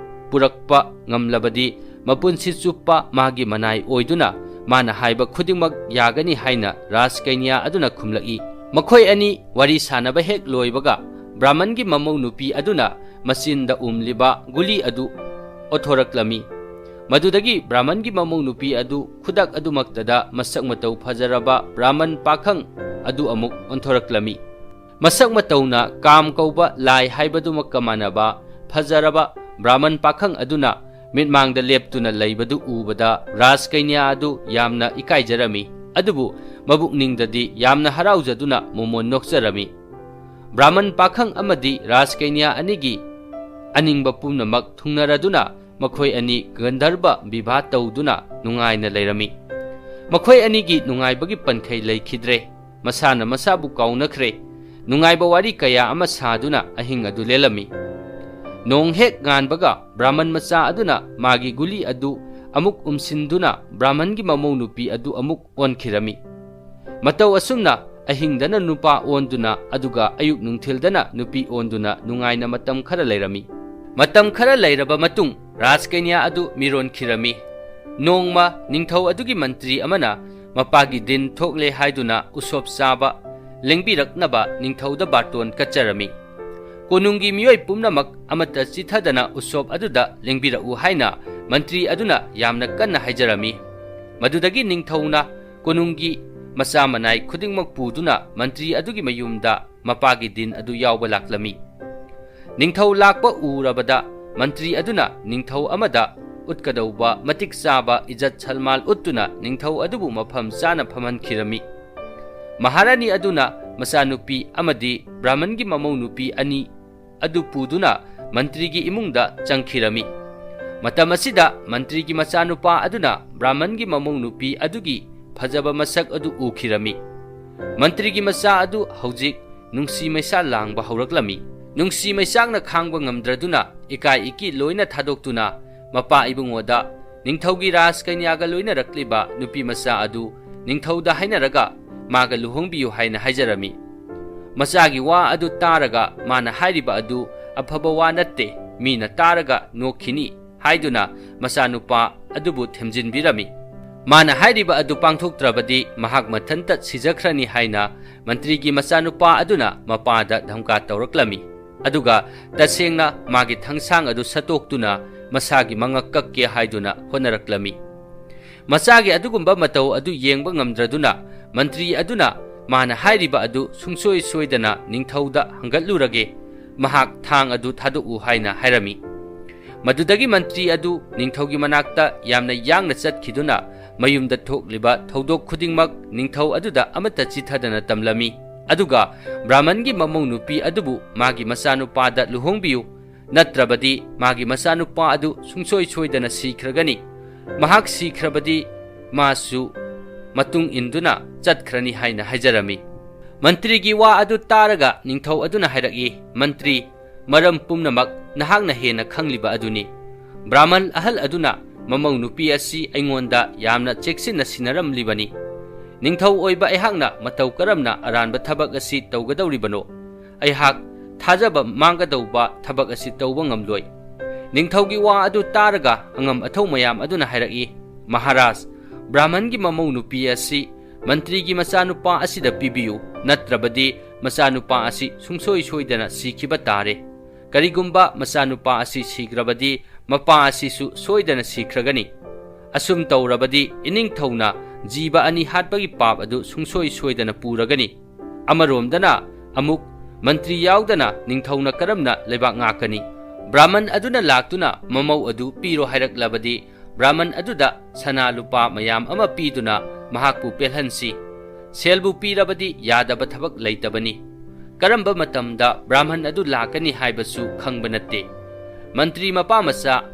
ꯄꯨꯔꯛꯄ ꯉꯝꯂꯕꯗꯤ, ꯃꯄꯨꯟꯁꯤ ꯆꯨꯞꯄ ꯃꯥꯒꯤ ꯃꯅꯥꯏ ꯑꯣꯏꯗꯨꯅ ꯃꯥꯅ ꯍꯥꯏꯕ ꯈꯨꯗꯤꯡꯃꯛ ꯌꯥꯒꯅꯤ ꯍꯥꯏꯅ ꯔꯥꯖꯀꯩꯅ꯭ꯌꯥ ꯑꯗꯨꯅ ꯈꯨꯝꯂꯛꯏ꯫ ꯃꯈꯣꯏ ꯑꯅꯤ ꯋꯥꯔꯤ ꯁꯥꯟꯅꯕ ꯍꯦꯛ ꯂꯣꯏꯕꯒ, ꯕ꯭ꯔꯥꯍꯃꯟꯒꯤ ꯃꯃꯧ ꯅꯨꯄꯤ ꯑꯗꯨꯅ ꯃꯆꯤꯟꯗ ꯎꯝꯂꯤꯕ ꯒꯨꯂꯤ ꯑꯗꯨ ꯑꯣꯊꯣꯔꯛꯂꯝꯃꯤ꯫ ꯃꯗꯨꯗꯒꯤ ꯕ꯭ꯔꯥꯍꯃꯟꯒꯤ ꯃꯃꯧ ꯅꯨꯄꯤ ꯑꯗꯨ ꯈꯨꯗꯛ ꯑꯗꯨꯃꯛꯇꯗ ꯃꯁꯛ ꯃꯇꯧ ꯐꯖꯔꯕ ꯕ꯭ꯔꯥꯍꯃꯟ ꯄꯥꯈꯪ ꯑꯗꯨ ꯑꯃꯨꯛ ꯑꯣꯟꯊꯣꯔꯛꯂꯝꯃꯤ꯫ ꯃꯁꯛ ꯃꯇꯧꯅ ꯀꯥꯝ ꯀꯧꯕ ꯂꯥꯏ ꯍꯥꯏꯕꯗꯨꯃꯛꯀ ꯃꯥꯟꯅꯕ ꯐꯖꯔꯕ ꯕ꯭ꯔꯥꯍꯃꯟ ꯄꯥꯈꯪ ꯑꯗꯨꯅ ꯃꯤꯠꯃꯥꯡꯗ ꯂꯦꯞꯇꯨꯅ ꯂꯩꯕꯗꯨ ꯎꯕꯗ ꯔꯥꯖꯀꯩꯅ꯭ꯌꯥ ꯑꯗꯨ ꯌꯥꯝꯅ ꯏꯀꯥꯏꯖꯔꯝꯃꯤ꯫ ꯑꯗꯨꯕꯨ ꯃꯕꯨꯛꯅꯤꯡꯗꯗꯤ ꯌꯥꯝꯅ ꯍꯔꯥꯎꯖꯗꯨꯅ ꯃꯣꯃꯣꯟ ꯅꯣꯛꯆꯔꯝꯃꯤ꯫ ꯕ꯭ꯔꯥꯍꯃꯟ ꯄꯥꯈꯪ ꯑꯃꯗꯤ ꯔꯥꯖꯀꯩꯅ꯭ꯌꯥ ꯑꯅꯤꯒꯤ ꯑꯅꯤꯡꯕ ꯄꯨꯝꯅꯃꯛ ꯊꯨꯡꯅꯔꯗꯨꯅ ꯃꯈꯣꯏ ꯑꯅꯤ ꯒꯟꯙꯔꯕ ꯕꯤꯚꯥ ꯇꯧꯗꯨꯅ ꯅꯨꯡꯉꯥꯏꯅ ꯂꯩꯔꯝꯃꯤ꯫ ꯃꯈꯣꯏ ꯑꯅꯤꯒꯤ ꯅꯨꯡꯉꯥꯏꯕꯒꯤ ꯄꯟꯈꯩ ꯂꯩꯈꯤꯗ꯭ꯔꯦ꯫ ꯃꯁꯥꯅ ꯃꯁꯥꯕꯨ ꯀꯥꯎꯅꯈ꯭ꯔꯦ꯫ ꯅꯨꯡꯉꯥꯏꯕ ꯋꯥꯔꯤ ꯀꯌꯥ ꯑꯃ ꯁꯥꯗꯨꯅ ꯑꯍꯤꯡ ꯑꯗꯨ ꯂꯦꯜꯂꯝꯃꯤ꯫ ꯅꯣꯡ ꯍꯦꯛ ꯉꯥꯟꯕꯒ ꯕ꯭ꯔꯥꯍꯃꯟ ꯃꯆꯥ ꯑꯗꯨꯅ ꯃꯥꯒꯤ ꯒꯨꯂꯤ ꯑꯗꯨ ꯑꯃꯨꯛ ꯎꯝꯁꯤꯟꯗꯨꯅ ꯕ꯭ꯔꯥꯍꯃꯟꯒꯤ ꯃꯃꯧ ꯅꯨꯄꯤ ꯑꯗꯨ ꯑꯃꯨꯛ ꯑꯣꯟꯈꯤꯔꯝꯃꯤ꯫ ꯃꯇꯧ ꯑꯁꯨꯝꯅ ꯑꯍꯤꯡꯗꯅ ꯅꯨꯄꯥ ꯑꯣꯟꯗꯨꯅ, ꯑꯗꯨꯒ ꯑꯌꯨꯛ ꯅꯨꯡꯊꯤꯜꯗꯅ ꯅꯨꯄꯤ ꯑꯣꯟꯗꯨꯅ ꯅꯨꯡꯉꯥꯏꯅ ꯃꯇꯝ ꯈꯔ ꯂꯩꯔꯝꯃꯤ꯫ ꯃꯇꯝ ꯈꯔ ꯂꯩꯔꯕ ꯃꯇꯨꯡ ꯔꯥꯖꯀꯩꯅ꯭ꯌꯥ ꯑꯗꯨ ꯃꯤꯔꯣꯟꯈꯤꯔꯝꯃꯤ꯫ ꯅꯣꯡꯃ ꯅꯤꯡꯊꯧ ꯑꯗꯨꯒꯤ ꯃꯟꯇ꯭ꯔꯤ ꯑꯃꯅ ꯃꯄꯥꯒꯤ ꯗꯤꯟ ꯊꯣꯛꯂꯦ ꯍꯥꯏꯗꯨꯅ ꯎꯁꯣꯞ ꯆꯥꯕ ꯂꯦꯡꯕꯤꯔꯛꯅꯕ ꯅꯤꯡꯊꯧꯗ ꯕꯥꯔꯇꯣꯟ ꯀꯠꯆꯔꯝꯃꯤ꯫ ꯀꯣꯅꯨꯡꯒꯤ ꯃꯤꯑꯣꯏ ꯄꯨꯝꯅꯃꯛ ꯑꯃꯠꯇ ꯆꯤꯠꯊꯗꯅ ꯎꯠꯁꯣꯞ ꯑꯗꯨꯗ ꯂꯦꯡꯕꯤꯔꯛꯎ ꯍꯥꯏꯅ ꯃꯟꯇ꯭ꯔꯤ ꯑꯗꯨꯅ ꯌꯥꯝꯅ ꯀꯟꯅ ꯍꯥꯏꯖꯔꯝꯃꯤ꯫ ꯃꯗꯨꯗꯒꯤ ꯅꯤꯡꯊꯧꯅ ꯀꯣꯅꯨꯡꯒꯤ ꯃꯆꯥ ꯃꯅꯥꯏ ꯈꯨꯗꯤꯡꯃꯛ ꯄꯨꯗꯨꯅ ꯃꯟꯇ꯭ꯔꯤ ꯑꯗꯨꯒꯤ ꯃꯌꯨꯝꯗ ꯃꯄꯥꯒꯤ ꯗꯤꯟ ꯑꯗꯨ ꯌꯥꯎꯕ ꯂꯥꯛꯂꯝꯃꯤ꯫ ꯅꯤꯡꯊꯧ ꯂꯥꯛꯄ ꯎꯔꯕꯗ ꯃꯟꯇ꯭ꯔꯤ ꯑꯗꯨꯅ ꯅꯤꯡꯊꯧ ꯑꯃꯗ ꯎꯠꯀꯗꯧꯕ ꯃꯇꯤꯛ ꯆꯥꯕ ꯏꯖꯠ ꯁꯜꯃꯥꯜ ꯎꯠꯇꯨꯅ ꯅꯤꯡꯊꯧ ꯑꯗꯨꯕꯨ ꯃꯐꯝ ꯆꯥꯅ ꯐꯝꯍꯟꯈꯤꯔꯝꯃꯤ꯫ ꯃꯍꯥꯔꯥꯅꯤ ꯑꯗꯨꯅ ꯃꯆꯥꯅꯨꯄꯤ ꯑꯃꯗꯤ ꯕ꯭ꯔꯥꯍꯃꯟꯒꯤ ꯃꯃꯧ ꯅꯨꯄꯤ ꯑꯅꯤ ꯑꯗꯨ ꯄꯨꯗꯨꯅ ꯃꯟꯇ꯭ꯔꯤꯒꯤ ꯏꯃꯨꯡꯗ ꯆꯪꯈꯤꯔꯝꯃꯤ꯫ ꯃꯇꯝ ꯑꯁꯤꯗ ꯃꯟꯇ꯭ꯔꯤꯒꯤ ꯃꯆꯥꯅꯨꯄꯥ ꯑꯗꯨꯅ ꯕ꯭ꯔꯥꯍꯃꯟꯒꯤ ꯃꯃꯧ ꯅꯨꯄꯤ ꯑꯗꯨꯒꯤ ꯐꯖꯕ ꯃꯁꯛ ꯑꯗꯨ ꯎꯈꯤꯔꯝꯃꯤ꯫ ꯃꯟꯇ꯭ꯔꯤꯒꯤ ꯃꯆꯥ ꯑꯗꯨ ꯍꯧꯖꯤꯛ ꯅꯨꯡꯁꯤ ꯃꯩꯁꯥ ꯂꯥꯡꯕ ꯍꯧꯔꯛꯂꯝꯃꯤ꯫ ꯅꯨꯡꯁꯤ ꯃꯩꯁꯥꯛꯅ ꯈꯥꯡꯕ ꯉꯝꯗ꯭ꯔꯗꯨꯅ ꯏꯀꯥꯏ ꯏꯀꯤ ꯂꯣꯏꯅ ꯊꯥꯗꯣꯛꯇꯨꯅ ꯃꯄꯥ ꯏꯕꯨꯡꯉꯣꯗ ꯅꯤꯡꯊꯧꯒꯤ ꯔꯥꯖꯀꯩꯅ꯭ꯌꯥꯒ ꯂꯣꯏꯅꯔꯛꯂꯤꯕ ꯅꯨꯄꯤ ꯃꯆꯥ ꯑꯗꯨ ꯅꯤꯡꯊꯧꯗ ꯍꯥꯏꯅꯔꯒ ꯃꯥꯒ ꯂꯨꯍꯣꯡꯕꯤꯌꯨ ꯍꯥꯏꯅ ꯍꯥꯏꯖꯔꯝꯃꯤ꯫ ꯃꯆꯥꯒꯤ ꯋꯥ ꯑꯗꯨ ꯇꯥꯔꯒ ꯃꯥꯅ ꯍꯥꯏꯔꯤꯕ ꯑꯗꯨ ꯑꯐꯕ ꯋꯥ ꯅꯠꯇꯦ, ꯃꯤꯅ ꯇꯥꯔꯒ ꯅꯣꯛꯈꯤꯅꯤ ꯍꯥꯏꯗꯨꯅ ꯃꯆꯥꯅꯨꯄꯥ ꯑꯗꯨꯕꯨ ꯊꯦꯝꯖꯤꯟꯕꯤꯔꯝꯃꯤ꯫ ꯃꯥꯅ ꯍꯥꯏꯔꯤꯕ ꯑꯗꯨ ꯄꯥꯡꯊꯣꯛꯇ꯭ꯔꯕꯗꯤ ꯃꯍꯥꯛ ꯃꯊꯟꯇ ꯁꯤꯖꯈ꯭ꯔꯅꯤ ꯍꯥꯏꯅ ꯃꯟꯇ꯭ꯔꯤꯒꯤ ꯃꯆꯥꯅꯨꯄꯥ ꯑꯗꯨꯅ ꯃꯄꯥꯗ ꯙꯝꯀꯥ ꯇꯧꯔꯛꯂꯝꯃꯤ꯫ ꯑꯗꯨꯒ ꯇꯁꯦꯡꯅ ꯃꯥꯒꯤ ꯊꯥꯡꯁꯥꯡ ꯑꯗꯨ ꯁꯠꯇꯣꯛꯇꯨꯅ ꯃꯁꯥꯒꯤ ꯃꯉꯛ ꯀꯛꯀꯦ ꯍꯥꯏꯗꯨꯅ ꯍꯣꯠꯅꯔꯛꯂꯝꯃꯤ꯫ ꯃꯆꯥꯒꯤ ꯑꯗꯨꯒꯨꯝꯕ ꯃꯇꯧ ꯑꯗꯨ ꯌꯦꯡꯕ ꯉꯝꯗ꯭ꯔꯗꯨꯅ ꯃꯟꯇ꯭ꯔꯤ ꯑꯗꯨꯅ ꯃꯥꯅ ꯍꯥꯏꯔꯤꯕ ꯑꯗꯨ ꯁꯨꯡꯁꯣꯏ ꯁꯣꯏꯗꯅ ꯅꯤꯡꯊꯧꯗ ꯍꯪꯒꯠꯂꯨꯔꯒꯦ, ꯃꯍꯥꯛ ꯊꯥꯡ ꯑꯗꯨ ꯊꯥꯗꯣꯛꯎ ꯍꯥꯏꯅ ꯍꯥꯏꯔꯝꯃꯤ꯫ ꯃꯗꯨꯗꯒꯤ ꯃꯟꯇ꯭ꯔꯤ ꯑꯗꯨ ꯅꯤꯡꯊꯧꯒꯤ ꯃꯅꯥꯛꯇ ꯌꯥꯝꯅ ꯌꯥꯡꯅ ꯆꯠꯈꯤꯗꯨꯅ ꯃꯌꯨꯝꯗ ꯊꯣꯛꯂꯤꯕ ꯊꯧꯗꯣꯛ ꯈꯨꯗꯤꯡꯃꯛ ꯅꯤꯡꯊꯧ ꯑꯗꯨꯗ ꯑꯃꯠꯇ ꯆꯤꯊꯗꯅ ꯇꯝꯂꯝꯃꯤ꯫ ꯑꯗꯨꯒ ꯕ꯭ꯔꯥꯍꯃꯟꯒꯤ ꯃꯃꯧ ꯅꯨꯄꯤ ꯑꯗꯨꯕꯨ ꯃꯥꯒꯤ ꯃꯆꯥꯅꯨꯄꯥꯗ ꯂꯨꯍꯣꯡꯕꯤꯌꯨ, ꯅꯠꯇ꯭ꯔꯕꯗꯤ ꯃꯥꯒꯤ ꯃꯆꯥꯅꯨꯄꯥ ꯑꯗꯨ ꯁꯨꯡꯁꯣꯏ ꯁꯣꯏꯗꯅ ꯁꯤꯈ꯭ꯔꯒꯅꯤ꯫ ꯃꯍꯥꯛ ꯁꯤꯈ꯭ꯔꯕꯗꯤ ꯃꯥꯁꯨ ꯃꯇꯨꯡ ꯏꯟꯗꯨꯅ ꯆꯠꯈ꯭ꯔꯅꯤ ꯍꯥꯏꯅ ꯍꯥꯏꯖꯔꯝꯃꯤ꯫ ꯃꯟꯇ꯭ꯔꯤꯒꯤ ꯋꯥ ꯑꯗꯨ ꯇꯥꯔꯒ ꯅꯤꯡꯊꯧ ꯑꯗꯨꯅ ꯍꯥꯏꯔꯛꯏ, "ꯃꯟꯇ꯭ꯔꯤ, ꯃꯔꯝ ꯄꯨꯝꯅꯃꯛ ꯅꯍꯥꯛꯅ ꯍꯦꯟꯅ ꯈꯪꯂꯤꯕ ꯑꯗꯨꯅꯤ꯫ ꯕ꯭ꯔꯥꯍꯃꯟ ꯑꯍꯜ ꯑꯗꯨꯅ ꯃꯃꯧ ꯅꯨꯄꯤ ꯑꯁꯤ ꯑꯩꯉꯣꯟꯗ ꯌꯥꯝꯅ ꯆꯦꯛꯁꯤꯟꯅ ꯁꯤꯟꯅꯔꯝꯂꯤꯕꯅꯤ꯫ ꯅꯤꯡꯊꯧ ꯑꯣꯏꯕ ꯑꯩꯍꯥꯛꯅ ꯃꯇꯧ ꯀꯔꯝꯅ ꯑꯔꯥꯟꯕ ꯊꯕꯛ ꯑꯁꯤ ꯇꯧꯒꯗꯧꯔꯤꯕꯅꯣ? ꯑꯩꯍꯥꯛ ꯊꯥꯖꯕ ꯃꯥꯡꯒꯗꯧꯕ ꯊꯕꯛ ꯑꯁꯤ ꯇꯧꯕ ꯉꯝꯂꯣꯏ꯫" ꯅꯤꯡꯊꯧꯒꯤ ꯋꯥ ꯑꯗꯨ ꯇꯥꯔꯒ ꯑꯉꯝ ꯑꯊꯧ ꯃꯌꯥꯝ ꯑꯗꯨꯅ ꯍꯥꯏꯔꯛꯏ, "ꯃꯍꯥꯔꯥꯖ, ꯕ꯭ꯔꯥꯍꯃꯟꯒꯤ ꯃꯃꯧ ꯅꯨꯄꯤ ꯑꯁꯤ ꯃꯟꯇ꯭ꯔꯤꯒꯤ ꯃꯆꯥꯅꯨꯄꯥ ꯑꯁꯤꯗ ꯄꯤꯕꯤꯌꯨ, ꯅꯠꯇ꯭ꯔꯕꯗꯤ ꯃꯆꯥꯅꯨꯄꯥ ꯑꯁꯤ ꯁꯨꯡꯁꯣꯏ ꯁꯣꯏꯗꯅ ꯁꯤꯈꯤꯕ ꯇꯥꯔꯦ꯫ ꯀꯔꯤꯒꯨꯝꯕ ꯃꯆꯥꯅꯨꯄꯥ ꯑꯁꯤ ꯁꯤꯈ꯭ꯔꯕꯗꯤ ꯃꯄꯥ ꯑꯁꯤꯁꯨ ꯁꯣꯏꯗꯅ ꯁꯤꯈ꯭ꯔꯒꯅꯤ꯫ ꯑꯁꯨꯝ ꯇꯧꯔꯕꯗꯤ ꯏꯅꯤꯡꯊꯧꯅ ꯖꯤꯕ ꯑꯅꯤ ꯍꯥꯠꯄꯒꯤ ꯄꯥꯞ ꯑꯗꯨ ꯁꯨꯡꯁꯣꯏ ꯁꯣꯏꯗꯅ ꯄꯨꯔꯒꯅꯤ꯫ ꯑꯃꯔꯣꯝꯗꯅ ꯑꯃꯨꯛ ꯃꯟꯇ꯭ꯔꯤ ꯌꯥꯎꯗꯅ ꯅꯤꯡꯊꯧꯅ ꯀꯔꯝꯅ ꯂꯩꯕꯥꯛ ꯉꯥꯛꯀꯅꯤ? ꯕ꯭ꯔꯥꯍꯃꯟ ꯑꯗꯨꯅ ꯂꯥꯛꯇꯨꯅ ꯃꯃꯧ ꯑꯗꯨ ꯄꯤꯔꯣ ꯍꯥꯏꯔꯛꯂꯕꯗꯤ ꯕ꯭ꯔꯥꯍꯃꯟ ꯑꯗꯨꯗ ꯁꯅꯥ ꯂꯨꯄꯥ ꯃꯌꯥꯝ ꯑꯃ ꯄꯤꯗꯨꯅ ꯃꯍꯥꯛꯄꯨ ꯄꯦꯜꯍꯟꯁꯤ꯫ ꯁꯦꯜꯕꯨ ꯄꯤꯔꯕꯗꯤ ꯌꯥꯗꯕ ꯊꯕꯛ ꯂꯩꯇꯕꯅꯤ꯫ ꯀꯔꯝꯕ ꯃꯇꯝꯗ ꯕ꯭ꯔꯥꯍꯃꯟ ꯑꯗꯨ ꯂꯥꯛꯀꯅꯤ ꯍꯥꯏꯕꯁꯨ ꯈꯪꯕ ꯅꯠꯇꯦ꯫ ꯃꯟꯇ꯭ꯔꯤ ꯃꯄꯥ ꯃꯆꯥ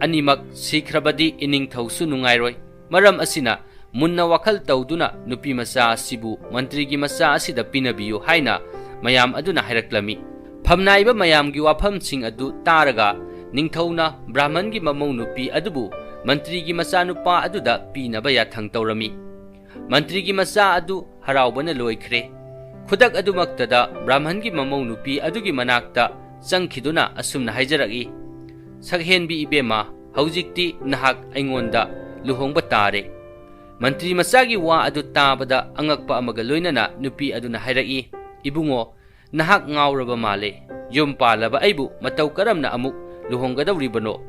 ꯑꯅꯤꯃꯛ ꯁꯤꯈ꯭ꯔꯕꯗꯤ ꯏꯅꯤꯡꯊꯧꯁꯨ ꯅꯨꯡꯉꯥꯏꯔꯣꯏ꯫ ꯃꯔꯝ ꯑꯁꯤꯅ ꯃꯨꯟꯅ ꯋꯥꯈꯜ ꯇꯧꯗꯨꯅ ꯅꯨꯄꯤ ꯃꯆꯥ ꯑꯁꯤꯕꯨ ꯃꯟꯇ꯭ꯔꯤꯒꯤ ꯃꯆꯥ ꯑꯁꯤꯗ ꯄꯤꯅꯕꯤꯌꯨ ꯍꯥꯏꯅ ꯃꯌꯥꯝ ꯑꯗꯨꯅ ꯍꯥꯏꯔꯛꯂꯝꯃꯤ꯫ ꯐꯝꯅꯥꯏꯕ ꯃꯌꯥꯝꯒꯤ ꯋꯥꯐꯝꯁꯤꯡ ꯑꯗꯨ ꯇꯥꯔꯒ ꯅꯤꯡꯊꯧꯅ ꯕ꯭ꯔꯥꯍꯃꯟꯒꯤ ꯃꯃꯧ ꯅꯨꯄꯤ ꯑꯗꯨꯕꯨ ꯃꯟꯇ꯭ꯔꯤꯒꯤ ꯃꯆꯥꯅꯨꯄꯥ ꯑꯗꯨꯗ ꯄꯤꯅꯕ ꯌꯥꯊꯪ ꯇꯧꯔꯝꯃꯤ꯫ ꯃꯟꯇ꯭ꯔꯤꯒꯤ ꯃꯆꯥ ꯑꯗꯨ ꯍꯔꯥꯎꯕꯅ ꯂꯣꯏꯈ꯭ꯔꯦ꯫ ꯈꯨꯗꯛ ꯑꯗꯨꯃꯛꯇꯗ ꯕ꯭ꯔꯥꯍꯃꯟꯒꯤ ꯃꯃꯧ ꯅꯨꯄꯤ ꯑꯗꯨꯒꯤ ꯃꯅꯥꯛꯇ ꯆꯪꯈꯤꯗꯨꯅ ꯑꯁꯨꯝꯅ ꯍꯥꯏꯖꯔꯛꯏ, "ꯁꯛꯍꯦꯟꯕꯤ ꯏꯕꯦꯝꯃ, ꯍꯧꯖꯤꯛꯇꯤ ꯅꯍꯥꯛ ꯑꯩꯉꯣꯟꯗ ꯂꯨꯍꯣꯡꯕ ꯇꯥꯔꯦ꯫" ꯃꯟꯇ꯭ꯔꯤ ꯃꯆꯥꯒꯤ ꯋꯥ ꯑꯗꯨ ꯇꯥꯕꯗ ꯑꯉꯛꯄ ꯑꯃꯒ ꯂꯣꯏꯅꯅ ꯅꯨꯄꯤ ꯑꯗꯨꯅ ꯍꯥꯏꯔꯛꯏ, "ꯏꯕꯨꯡꯉꯣ, ꯅꯍꯥꯛ ꯉꯥꯎꯔꯕ ꯃꯥꯜꯂꯦ꯫ ꯌꯨꯝ ꯄꯥꯜꯂꯕ ꯑꯩꯕꯨ ꯃꯇꯧ ꯀꯔꯝꯅ ꯑꯃꯨꯛ ꯂꯨꯍꯣꯡꯒꯗꯧꯔꯤꯕꯅꯣ?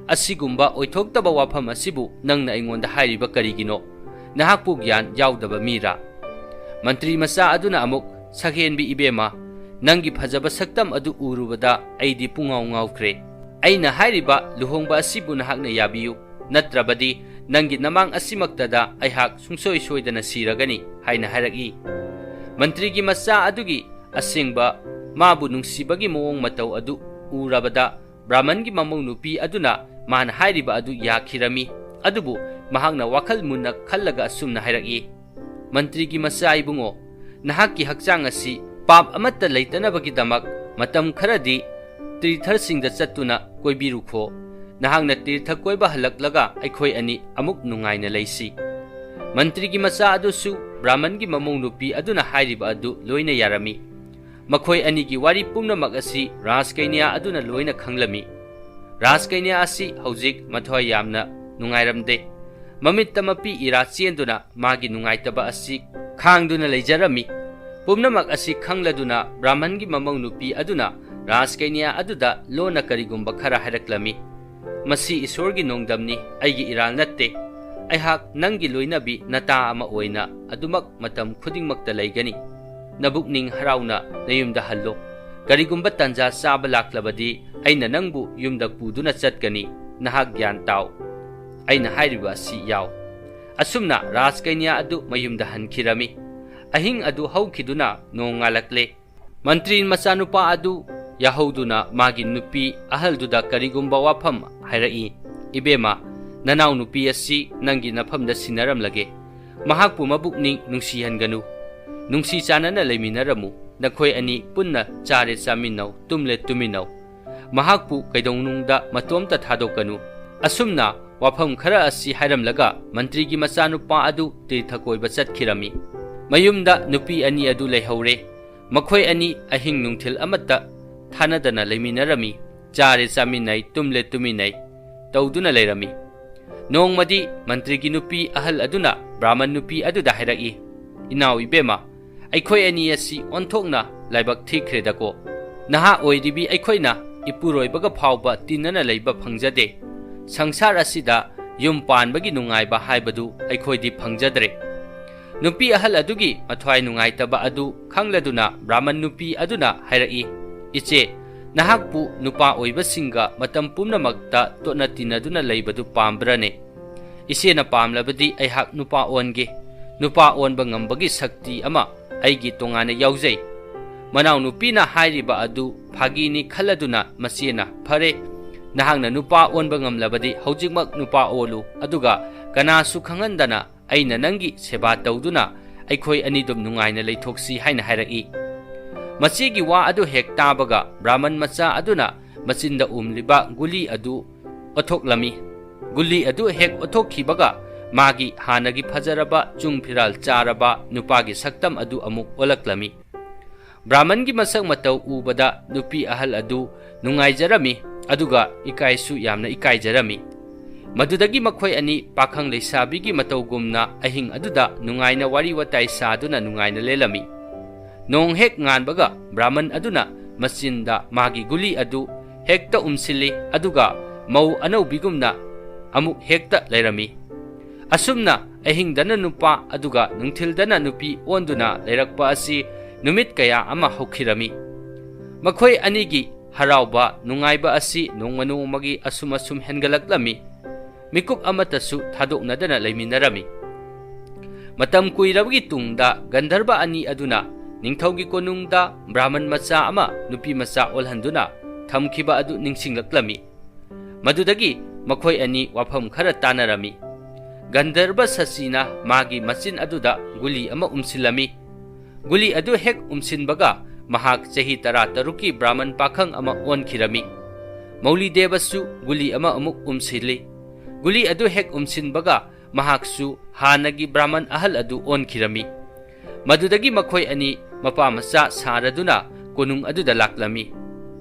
ꯑꯁꯤꯒꯨꯝꯕ ꯑꯣꯏꯊꯣꯛꯇꯕ ꯋꯥꯐꯝ ꯑꯁꯤꯕꯨ ꯅꯪꯅ ꯑꯩꯉꯣꯟꯗ ꯍꯥꯏꯔꯤꯕ ꯀꯔꯤꯒꯤꯅꯣ? ꯅꯍꯥꯛꯄꯨ ꯒ꯭ꯌꯥꯟ ꯌꯥꯎꯗꯕ ꯃꯤꯔꯥ?" ꯃꯟꯇ꯭ꯔꯤ ꯃꯆꯥ ꯑꯗꯨꯅ ꯑꯃꯨꯛ, "ꯁꯛꯍꯦꯟꯕꯤ ꯏꯕꯦꯝꯃ, ꯅꯪꯒꯤ ꯐꯖꯕ ꯁꯛꯇꯝ ꯑꯗꯨ ꯎꯔꯨꯕꯗ ꯑꯩꯗꯤ ꯄꯨꯡꯉꯥꯎ ꯉꯥꯎꯈ꯭ꯔꯦ꯫ ꯑꯩꯅ ꯍꯥꯏꯔꯤꯕ ꯂꯨꯍꯣꯡꯕ ꯑꯁꯤꯕꯨ ꯅꯍꯥꯛꯅ ꯌꯥꯕꯤꯌꯨ, ꯅꯠꯇ꯭ꯔꯕꯗꯤ ꯅꯪꯒꯤ ꯅꯃꯥꯡ ꯑꯁꯤꯃꯛꯇꯗ ꯑꯩꯍꯥꯛ ꯁꯨꯡꯁꯣꯏ ꯁꯣꯏꯗꯅ ꯁꯤꯔꯒꯅꯤ" ꯍꯥꯏꯅ ꯍꯥꯏꯔꯛꯏ꯫ ꯃꯟꯇ꯭ꯔꯤꯒꯤ ꯃꯆꯥ ꯑꯗꯨꯒꯤ ꯑꯁꯦꯡꯕ ꯃꯥꯕꯨ ꯅꯨꯡꯁꯤꯕꯒꯤ ꯃꯑꯣꯡ ꯃꯇꯧ ꯑꯗꯨ ꯎꯔꯕꯗ ꯕ꯭ꯔꯥꯍꯃꯟꯒꯤ ꯃꯃꯧ ꯅꯨꯄꯤ ꯑꯗꯨꯅ ꯃꯥꯅ ꯍꯥꯏꯔꯤꯕ ꯑꯗꯨ ꯌꯥꯈꯤꯔꯝꯃꯤ꯫ ꯑꯗꯨꯕꯨ ꯃꯍꯥꯛꯅ ꯋꯥꯈꯜ ꯃꯨꯟꯅ ꯈꯜꯂꯒ ꯑꯁꯨꯝꯅ ꯍꯥꯏꯔꯛꯏ, "ꯃꯟꯇ꯭ꯔꯤꯒꯤ ꯃꯆꯥ ꯏꯕꯨꯡꯉꯣ, ꯅꯍꯥꯛꯀꯤ ꯍꯛꯆꯥꯡ ꯑꯁꯤ ꯄꯥꯞ ꯑꯃꯠꯇ ꯂꯩꯇꯅꯕꯒꯤꯗꯃꯛ ꯃꯇꯝ ꯈꯔꯗꯤ ꯇꯤꯔꯊꯁꯤꯡꯗ ꯆꯠꯇꯨꯅ ꯀꯣꯏꯕꯤꯔꯨꯈꯣ꯫ ꯅꯍꯥꯛꯅ ꯇꯤꯔꯊ ꯀꯣꯏꯕ ꯍꯜꯂꯛꯂꯒ ꯑꯩꯈꯣꯏ ꯑꯅꯤ ꯑꯃꯨꯛ ꯅꯨꯡꯉꯥꯏꯅ ꯂꯩꯁꯤ꯫" ꯃꯟꯇ꯭ꯔꯤꯒꯤ ꯃꯆꯥ ꯑꯗꯨꯁꯨ ꯕ꯭ꯔꯥꯍꯃꯟꯒꯤ ꯃꯃꯧ ꯅꯨꯄꯤ ꯑꯗꯨꯅ ꯍꯥꯏꯔꯤꯕ ꯑꯗꯨ ꯂꯣꯏꯅ ꯌꯥꯔꯝꯃꯤ꯫ ꯃꯈꯣꯏ ꯑꯅꯤꯒꯤ ꯋꯥꯔꯤ ꯄꯨꯝꯅꯃꯛ ꯑꯁꯤ ꯔꯥꯖꯀꯩꯅ꯭ꯌꯥ ꯑꯗꯨꯅ ꯂꯣꯏꯅ ꯈꯪꯂꯝꯃꯤ꯫ ꯔꯥꯖꯀꯩꯅ꯭ꯌꯥ ꯑꯁꯤ ꯍꯧꯖꯤꯛ ꯃꯊ꯭ꯋꯥꯏ ꯌꯥꯝꯅ ꯅꯨꯡꯉꯥꯏꯔꯝꯗꯦ꯫ ꯃꯃꯤꯠꯇ ꯃꯄꯤ ꯏꯔꯥ ꯆꯦꯟꯗꯨꯅ ꯃꯥꯒꯤ ꯅꯨꯡꯉꯥꯏꯇꯕ ꯑꯁꯤ ꯈꯥꯡꯗꯨꯅ ꯂꯩꯖꯔꯝꯃꯤ꯫ ꯄꯨꯝꯅꯃꯛ ꯑꯁꯤ ꯈꯪꯂꯗꯨꯅ ꯕ꯭ꯔꯥꯍꯃꯟꯒꯤ ꯃꯃꯧ ꯅꯨꯄꯤ ꯑꯗꯨꯅ ꯔꯥꯖꯀꯩꯅ꯭ꯌꯥ ꯑꯗꯨꯗ ꯂꯣꯟꯅ ꯀꯔꯤꯒꯨꯝꯕ ꯈꯔ ꯍꯥꯏꯔꯛꯂꯝꯃꯤ꯫ "ꯃꯁꯤ ꯏꯁꯣꯔꯒꯤ ꯅꯣꯡꯗꯝꯅꯤ, ꯑꯩꯒꯤ ꯏꯔꯥꯜ ꯅꯠꯇꯦ꯫ ꯑꯩꯍꯥꯛ ꯅꯪꯒꯤ ꯂꯣꯏꯅꯕꯤ ꯅꯇꯥ ꯑꯃ ꯑꯣꯏꯅ ꯑꯗꯨꯃꯛ ꯃꯇꯝ ꯈꯨꯗꯤꯡꯃꯛꯇ ꯂꯩꯒꯅꯤ꯫ ꯅꯕꯨꯛꯅꯤꯡ ꯍꯔꯥꯎꯅ ꯅꯌꯨꯝꯗ ꯍꯜꯂꯣ꯫ ꯀꯔꯤꯒꯨꯝꯕ ꯇꯥꯟꯖꯥ ꯆꯥꯕ ꯂꯥꯛꯂꯕꯗꯤ ꯑꯩꯅ ꯅꯪꯕꯨ ꯌꯨꯝꯗ ꯄꯨꯗꯨꯅ ꯆꯠꯀꯅꯤ꯫ ꯅꯍꯥꯛ ꯒ꯭ꯌꯥꯟ ꯇꯥꯎ꯫ ꯑꯩꯅ ꯍꯥꯏꯔꯤꯕ ꯑꯁꯤ ꯌꯥꯎ꯫" ꯑꯁꯨꯝꯅ ꯔꯥꯖꯀꯩꯅ꯭ꯌꯥ ꯑꯗꯨ ꯃꯌꯨꯝꯗ ꯍꯟꯈꯤꯔꯝꯃꯤ꯫ ꯑꯍꯤꯡ ꯑꯗꯨ ꯍꯧꯈꯤꯗꯨꯅ ꯅꯣꯡꯉꯥꯜꯂꯛꯂꯦ꯫ ꯃꯟꯇ꯭ꯔꯤ ꯃꯆꯥꯅꯨꯄꯥ ꯑꯗꯨ ꯌꯥꯍꯧꯗꯨꯅ ꯃꯥꯒꯤ ꯅꯨꯄꯤ ꯑꯍꯜꯗꯨꯗ ꯀꯔꯤꯒꯨꯝꯕ ꯋꯥꯐꯝ ꯍꯥꯏꯔꯛꯏ꯫ "ꯏꯕꯦꯝꯃ, ꯅꯅꯥꯎ ꯅꯨꯄꯤ ꯑꯁꯤ ꯅꯪꯒꯤ ꯅꯐꯝꯗ ꯁꯤꯟꯅꯔꯝꯂꯒꯦ꯫ ꯃꯍꯥꯛꯄꯨ ꯃꯕꯨꯛꯅꯤꯡ ꯅꯨꯡꯁꯤꯍꯟꯒꯅꯨ꯫ ꯅꯨꯡꯁꯤ ꯆꯥꯟꯅꯅ ꯂꯩꯃꯤꯟꯅꯔꯝꯃꯨ꯫ ꯅꯈꯣꯏ ꯑꯅꯤ ꯄꯨꯟꯅ ꯆꯥꯔꯦ ꯆꯥꯃꯤꯟꯅꯧ, ꯇꯨꯝꯂꯦ ꯇꯨꯃꯤꯟꯅꯧ꯫ ꯃꯍꯥꯛꯄꯨ ꯀꯩꯗꯧꯅꯨꯡꯗ ꯃꯇꯣꯝꯇ ꯊꯥꯗꯣꯛꯀꯅꯨ꯫" ꯑꯁꯨꯝꯅ ꯋꯥꯐꯝ ꯈꯔ ꯑꯁꯤ ꯍꯥꯏꯔꯝꯂꯒ ꯃꯟꯇ꯭ꯔꯤꯒꯤ ꯃꯆꯥꯅꯨꯄꯥ ꯑꯗꯨ ꯇꯤꯔꯊ ꯀꯣꯏꯕ ꯆꯠꯈꯤꯔꯝꯃꯤ꯫ ꯃꯌꯨꯝꯗ ꯅꯨꯄꯤ ꯑꯅꯤ ꯑꯗꯨ ꯂꯩꯍꯧꯔꯦ꯫ ꯃꯈꯣꯏ ꯑꯅꯤ ꯑꯍꯤꯡ ꯅꯨꯡꯊꯤꯜ ꯑꯃꯠꯇ ꯊꯥꯅꯗꯅ ꯂꯩꯃꯤꯟꯅꯔꯝꯃꯤ, ꯆꯥꯔꯦ ꯆꯥꯃꯤꯟꯅꯩ, ꯇꯨꯝꯂꯦ ꯇꯨꯃꯤꯟꯅꯩ ꯇꯧꯗꯨꯅ ꯂꯩꯔꯝꯃꯤ꯫ ꯅꯣꯡꯃꯗꯤ ꯃꯟꯇ꯭ꯔꯤꯒꯤ ꯅꯨꯄꯤ ꯑꯍꯜ ꯑꯗꯨꯅ ꯕ꯭ꯔꯥꯍꯃꯟ ꯅꯨꯄꯤ ꯑꯗꯨꯗ ꯍꯥꯏꯔꯛꯏ, "ꯏꯅꯥꯎ ꯏꯕꯦꯝꯃ, ꯑꯩꯈꯣꯏ ꯑꯅꯤ ꯑꯁꯤ ꯑꯣꯟꯊꯣꯛꯅ ꯂꯥꯏꯕꯛ ꯊꯤꯈ꯭ꯔꯦꯗꯀꯣ꯫ ꯅꯍꯥ ꯑꯣꯏꯔꯤꯕꯤ ꯑꯩꯈꯣꯏꯅ ꯏꯄꯨꯔꯣꯏꯕꯒ ꯐꯥꯎꯕ ꯇꯤꯟꯅꯅ ꯂꯩꯕ ꯐꯪꯖꯗꯦ꯫ ꯁꯪꯁꯥꯔ ꯑꯁꯤꯗ ꯌꯨꯝ ꯄꯥꯟꯕꯒꯤ ꯅꯨꯡꯉꯥꯏꯕ ꯍꯥꯏꯕꯗꯨ ꯑꯩꯈꯣꯏꯗꯤ ꯐꯪꯖꯗ꯭ꯔꯦ꯫" ꯅꯨꯄꯤ ꯑꯍꯜ ꯑꯗꯨꯒꯤ ꯃꯊ꯭ꯋꯥꯏ ꯅꯨꯡꯉꯥꯏꯇꯕ ꯑꯗꯨ ꯈꯪꯂꯗꯨꯅ ꯕ꯭ꯔꯥꯍꯃꯟ ꯅꯨꯄꯤ ꯑꯗꯨꯅ ꯍꯥꯏꯔꯛꯏ, "ꯏꯆꯦ, ꯅꯍꯥꯛꯄꯨ ꯅꯨꯄꯥ ꯑꯣꯏꯕꯁꯤꯡꯒ ꯃꯇꯝ ꯄꯨꯝꯅꯃꯛꯇ ꯇꯣꯠꯅ ꯇꯤꯟꯅꯗꯨꯅ ꯂꯩꯕꯗꯨ ꯄꯥꯝꯕ꯭ꯔꯅꯦ? ꯏꯆꯦꯅ ꯄꯥꯝꯂꯕꯗꯤ ꯑꯩꯍꯥꯛ ꯅꯨꯄꯥ ꯑꯣꯟꯒꯦ꯫ ꯅꯨꯄꯥ ꯑꯣꯟꯕ ꯉꯝꯕꯒꯤ ꯁꯛꯇꯤ ꯑꯃ ꯑꯩꯒꯤ ꯇꯣꯉꯥꯟꯅ ꯌꯥꯎꯖꯩ꯫" ꯃꯅꯥꯎꯅꯨꯄꯤꯅ ꯍꯥꯏꯔꯤꯕ ꯑꯗꯨ ꯐꯥꯒꯤꯅꯤ ꯈꯜꯂꯗꯨꯅ ꯃꯆꯦꯅ, "ꯐꯔꯦ, ꯅꯍꯥꯛꯅ ꯅꯨꯄꯥ ꯑꯣꯟꯕ ꯉꯝꯂꯕꯗꯤ ꯍꯧꯖꯤꯛꯃꯛ ꯅꯨꯄꯥ ꯑꯣꯜꯂꯨ, ꯑꯗꯨꯒ ꯀꯅꯥꯁꯨ ꯈꯪꯍꯟꯗꯅ ꯑꯩꯅ ꯅꯪꯒꯤ ꯁꯦꯕꯥ ꯇꯧꯗꯨꯅ ꯑꯩꯈꯣꯏ ꯑꯅꯤꯗꯨꯝ ꯅꯨꯡꯉꯥꯏꯅ ꯂꯩꯊꯣꯛꯁꯤ" ꯍꯥꯏꯅ ꯍꯥꯏꯔꯛꯏ꯫ ꯃꯆꯦꯒꯤ ꯋꯥ ꯑꯗꯨ ꯍꯦꯛ ꯇꯥꯕꯒ ꯕ꯭ꯔꯥꯍꯃꯟ ꯃꯆꯥ ꯑꯗꯨꯅ ꯃꯆꯤꯟꯗ ꯎꯝꯂꯤꯕ ꯒꯨꯂꯤ ꯑꯗꯨ ꯑꯣꯠꯊꯣꯛꯂꯝꯃꯤ꯫ ꯒꯨꯂꯤ ꯑꯗꯨ ꯍꯦꯛ ꯑꯣꯠꯊꯣꯛꯈꯤꯕꯒ ꯃꯥꯒꯤ ꯍꯥꯟꯅꯒꯤ ꯐꯖꯔꯕ, ꯆꯨꯡ ꯐꯤꯔꯥꯜ ꯆꯥꯔꯕ ꯅꯨꯄꯥꯒꯤ ꯁꯛꯇꯝ ꯑꯗꯨ ꯑꯃꯨꯛ ꯑꯣꯜꯂꯛꯂꯝꯃꯤ꯫ ꯕ꯭ꯔꯥꯍꯃꯟꯒꯤ ꯃꯁꯛ ꯃꯇꯧ ꯎꯕꯗ ꯅꯨꯄꯤ ꯑꯍꯜ ꯑꯗꯨ ꯅꯨꯡꯉꯥꯏꯖꯔꯝꯃꯤ, ꯑꯗꯨꯒ ꯏꯀꯥꯏꯁꯨ ꯌꯥꯝꯅ ꯏꯀꯥꯏꯖꯔꯝꯃꯤ꯫ ꯃꯗꯨꯗꯒꯤ ꯃꯈꯣꯏ ꯑꯅꯤ ꯄꯥꯈꯪ ꯂꯩꯁꯥꯕꯤꯒꯤ ꯃꯇꯧꯒꯨꯝꯅ ꯑꯍꯤꯡ ꯑꯗꯨꯗ ꯅꯨꯡꯉꯥꯏꯅ ꯋꯥꯔꯤ ꯋꯥꯇꯥꯏ ꯁꯥꯗꯨꯅ ꯅꯨꯡꯉꯥꯏꯅ ꯂꯦꯜꯂꯝꯃꯤ꯫ ꯅꯣꯡ ꯍꯦꯛ ꯉꯥꯟꯕꯒ ꯕ꯭ꯔꯥꯍꯃꯟ ꯑꯗꯨꯅ ꯃꯆꯤꯟꯗ ꯃꯥꯒꯤ ꯒꯨꯂꯤ ꯑꯗꯨ ꯍꯦꯛꯇ ꯎꯝꯁꯤꯜꯂꯤ, ꯑꯗꯨꯒ ꯃꯧ ꯑꯅꯧꯕꯤꯒꯨꯝꯅ ꯑꯃꯨꯛ ꯍꯦꯛꯇ ꯂꯩꯔꯝꯃꯤ꯫ ꯑꯁꯨꯝꯅ ꯑꯍꯤꯡꯗꯅ ꯅꯨꯄꯥ ꯑꯗꯨꯒ ꯅꯨꯡꯊꯤꯜꯗꯅ ꯅꯨꯄꯤ ꯑꯣꯟꯗꯨꯅ ꯂꯩꯔꯛꯄ ꯑꯁꯤ ꯅꯨꯃꯤꯠ ꯀꯌꯥ ꯑꯃ ꯍꯧꯈꯤꯔꯝꯃꯤ꯫ ꯃꯈꯣꯏ ꯑꯅꯤꯒꯤ ꯍꯔꯥꯎꯕ ꯅꯨꯡꯉꯥꯏꯕ ꯑꯁꯤ ꯅꯣꯡꯃ ꯅꯣꯡꯃꯒꯤ ꯑꯁꯨꯝ ꯑꯁꯨꯝ ꯍꯦꯟꯒꯠꯂꯛꯂꯝꯃꯤ꯫ ꯃꯤꯀꯨꯞ ꯑꯃꯠꯇꯁꯨ ꯊꯥꯗꯣꯛꯅꯗꯅ ꯂꯩꯃꯤꯟꯅꯔꯝꯃꯤ꯫ ꯃꯇꯝ ꯀꯨꯏꯔꯕꯒꯤ ꯇꯨꯡꯗ ꯒꯟꯙꯔꯕ ꯑꯅꯤ ꯑꯗꯨꯅ ꯅꯤꯡꯊꯧꯒꯤ ꯀꯣꯅꯨꯡꯗ ꯕ꯭ꯔꯥꯍꯃꯟ ꯃꯆꯥ ꯑꯃ ꯅꯨꯄꯤ ꯃꯆꯥ ꯑꯣꯜꯍꯟꯗꯨꯅ ꯊꯝꯈꯤꯕ ꯑꯗꯨ ꯅꯤꯡꯁꯤꯡꯂꯛꯂꯝꯃꯤ꯫ ꯃꯗꯨꯗꯒꯤ ꯃꯈꯣꯏ ꯑꯅꯤ ꯋꯥꯐꯝ ꯈꯔ ꯇꯥꯅꯔꯝꯃꯤ꯫ ꯒꯟꯙꯔꯕ ꯁꯁꯤꯅ ꯃꯥꯒꯤ ꯃꯆꯤꯟ ꯑꯗꯨꯗ ꯒꯨꯂꯤ ꯑꯃ ꯎꯝꯁꯤꯜꯂꯝꯃꯤ꯫ ꯒꯨꯂꯤ ꯑꯗꯨ ꯍꯦꯛ ꯎꯝꯁꯤꯟꯕꯒ ꯃꯍꯥꯛ ꯆꯍꯤ ꯇꯔꯥꯇꯔꯨꯛꯀꯤ ꯕ꯭ꯔꯥꯍꯃꯟ ꯄꯥꯈꯪ ꯑꯃ ꯑꯣꯟꯈꯤꯔꯝꯃꯤ꯫ ꯃꯧꯂꯤꯗꯦꯕꯁꯨ ꯒꯨꯂꯤ ꯑꯃ ꯑꯃꯨꯛ ꯎꯝꯁꯤꯜꯂꯤ꯫ ꯒꯨꯂꯤ ꯑꯗꯨ ꯍꯦꯛ ꯎꯝꯁꯤꯟꯕꯒ ꯃꯍꯥꯛꯁꯨ ꯍꯥꯟꯅꯒꯤ ꯕ꯭ꯔꯥꯍꯃꯟ ꯑꯍꯜ ꯑꯗꯨ ꯑꯣꯟꯈꯤꯔꯝꯃꯤ꯫ ꯃꯗꯨꯗꯒꯤ ꯃꯈꯣꯏ ꯑꯅꯤ ꯃꯄꯥ ꯃꯆꯥ ꯁꯥꯔꯗꯨꯅ ꯀꯣꯅꯨꯡ ꯑꯗꯨꯗ ꯂꯥꯛꯂꯝꯃꯤ꯫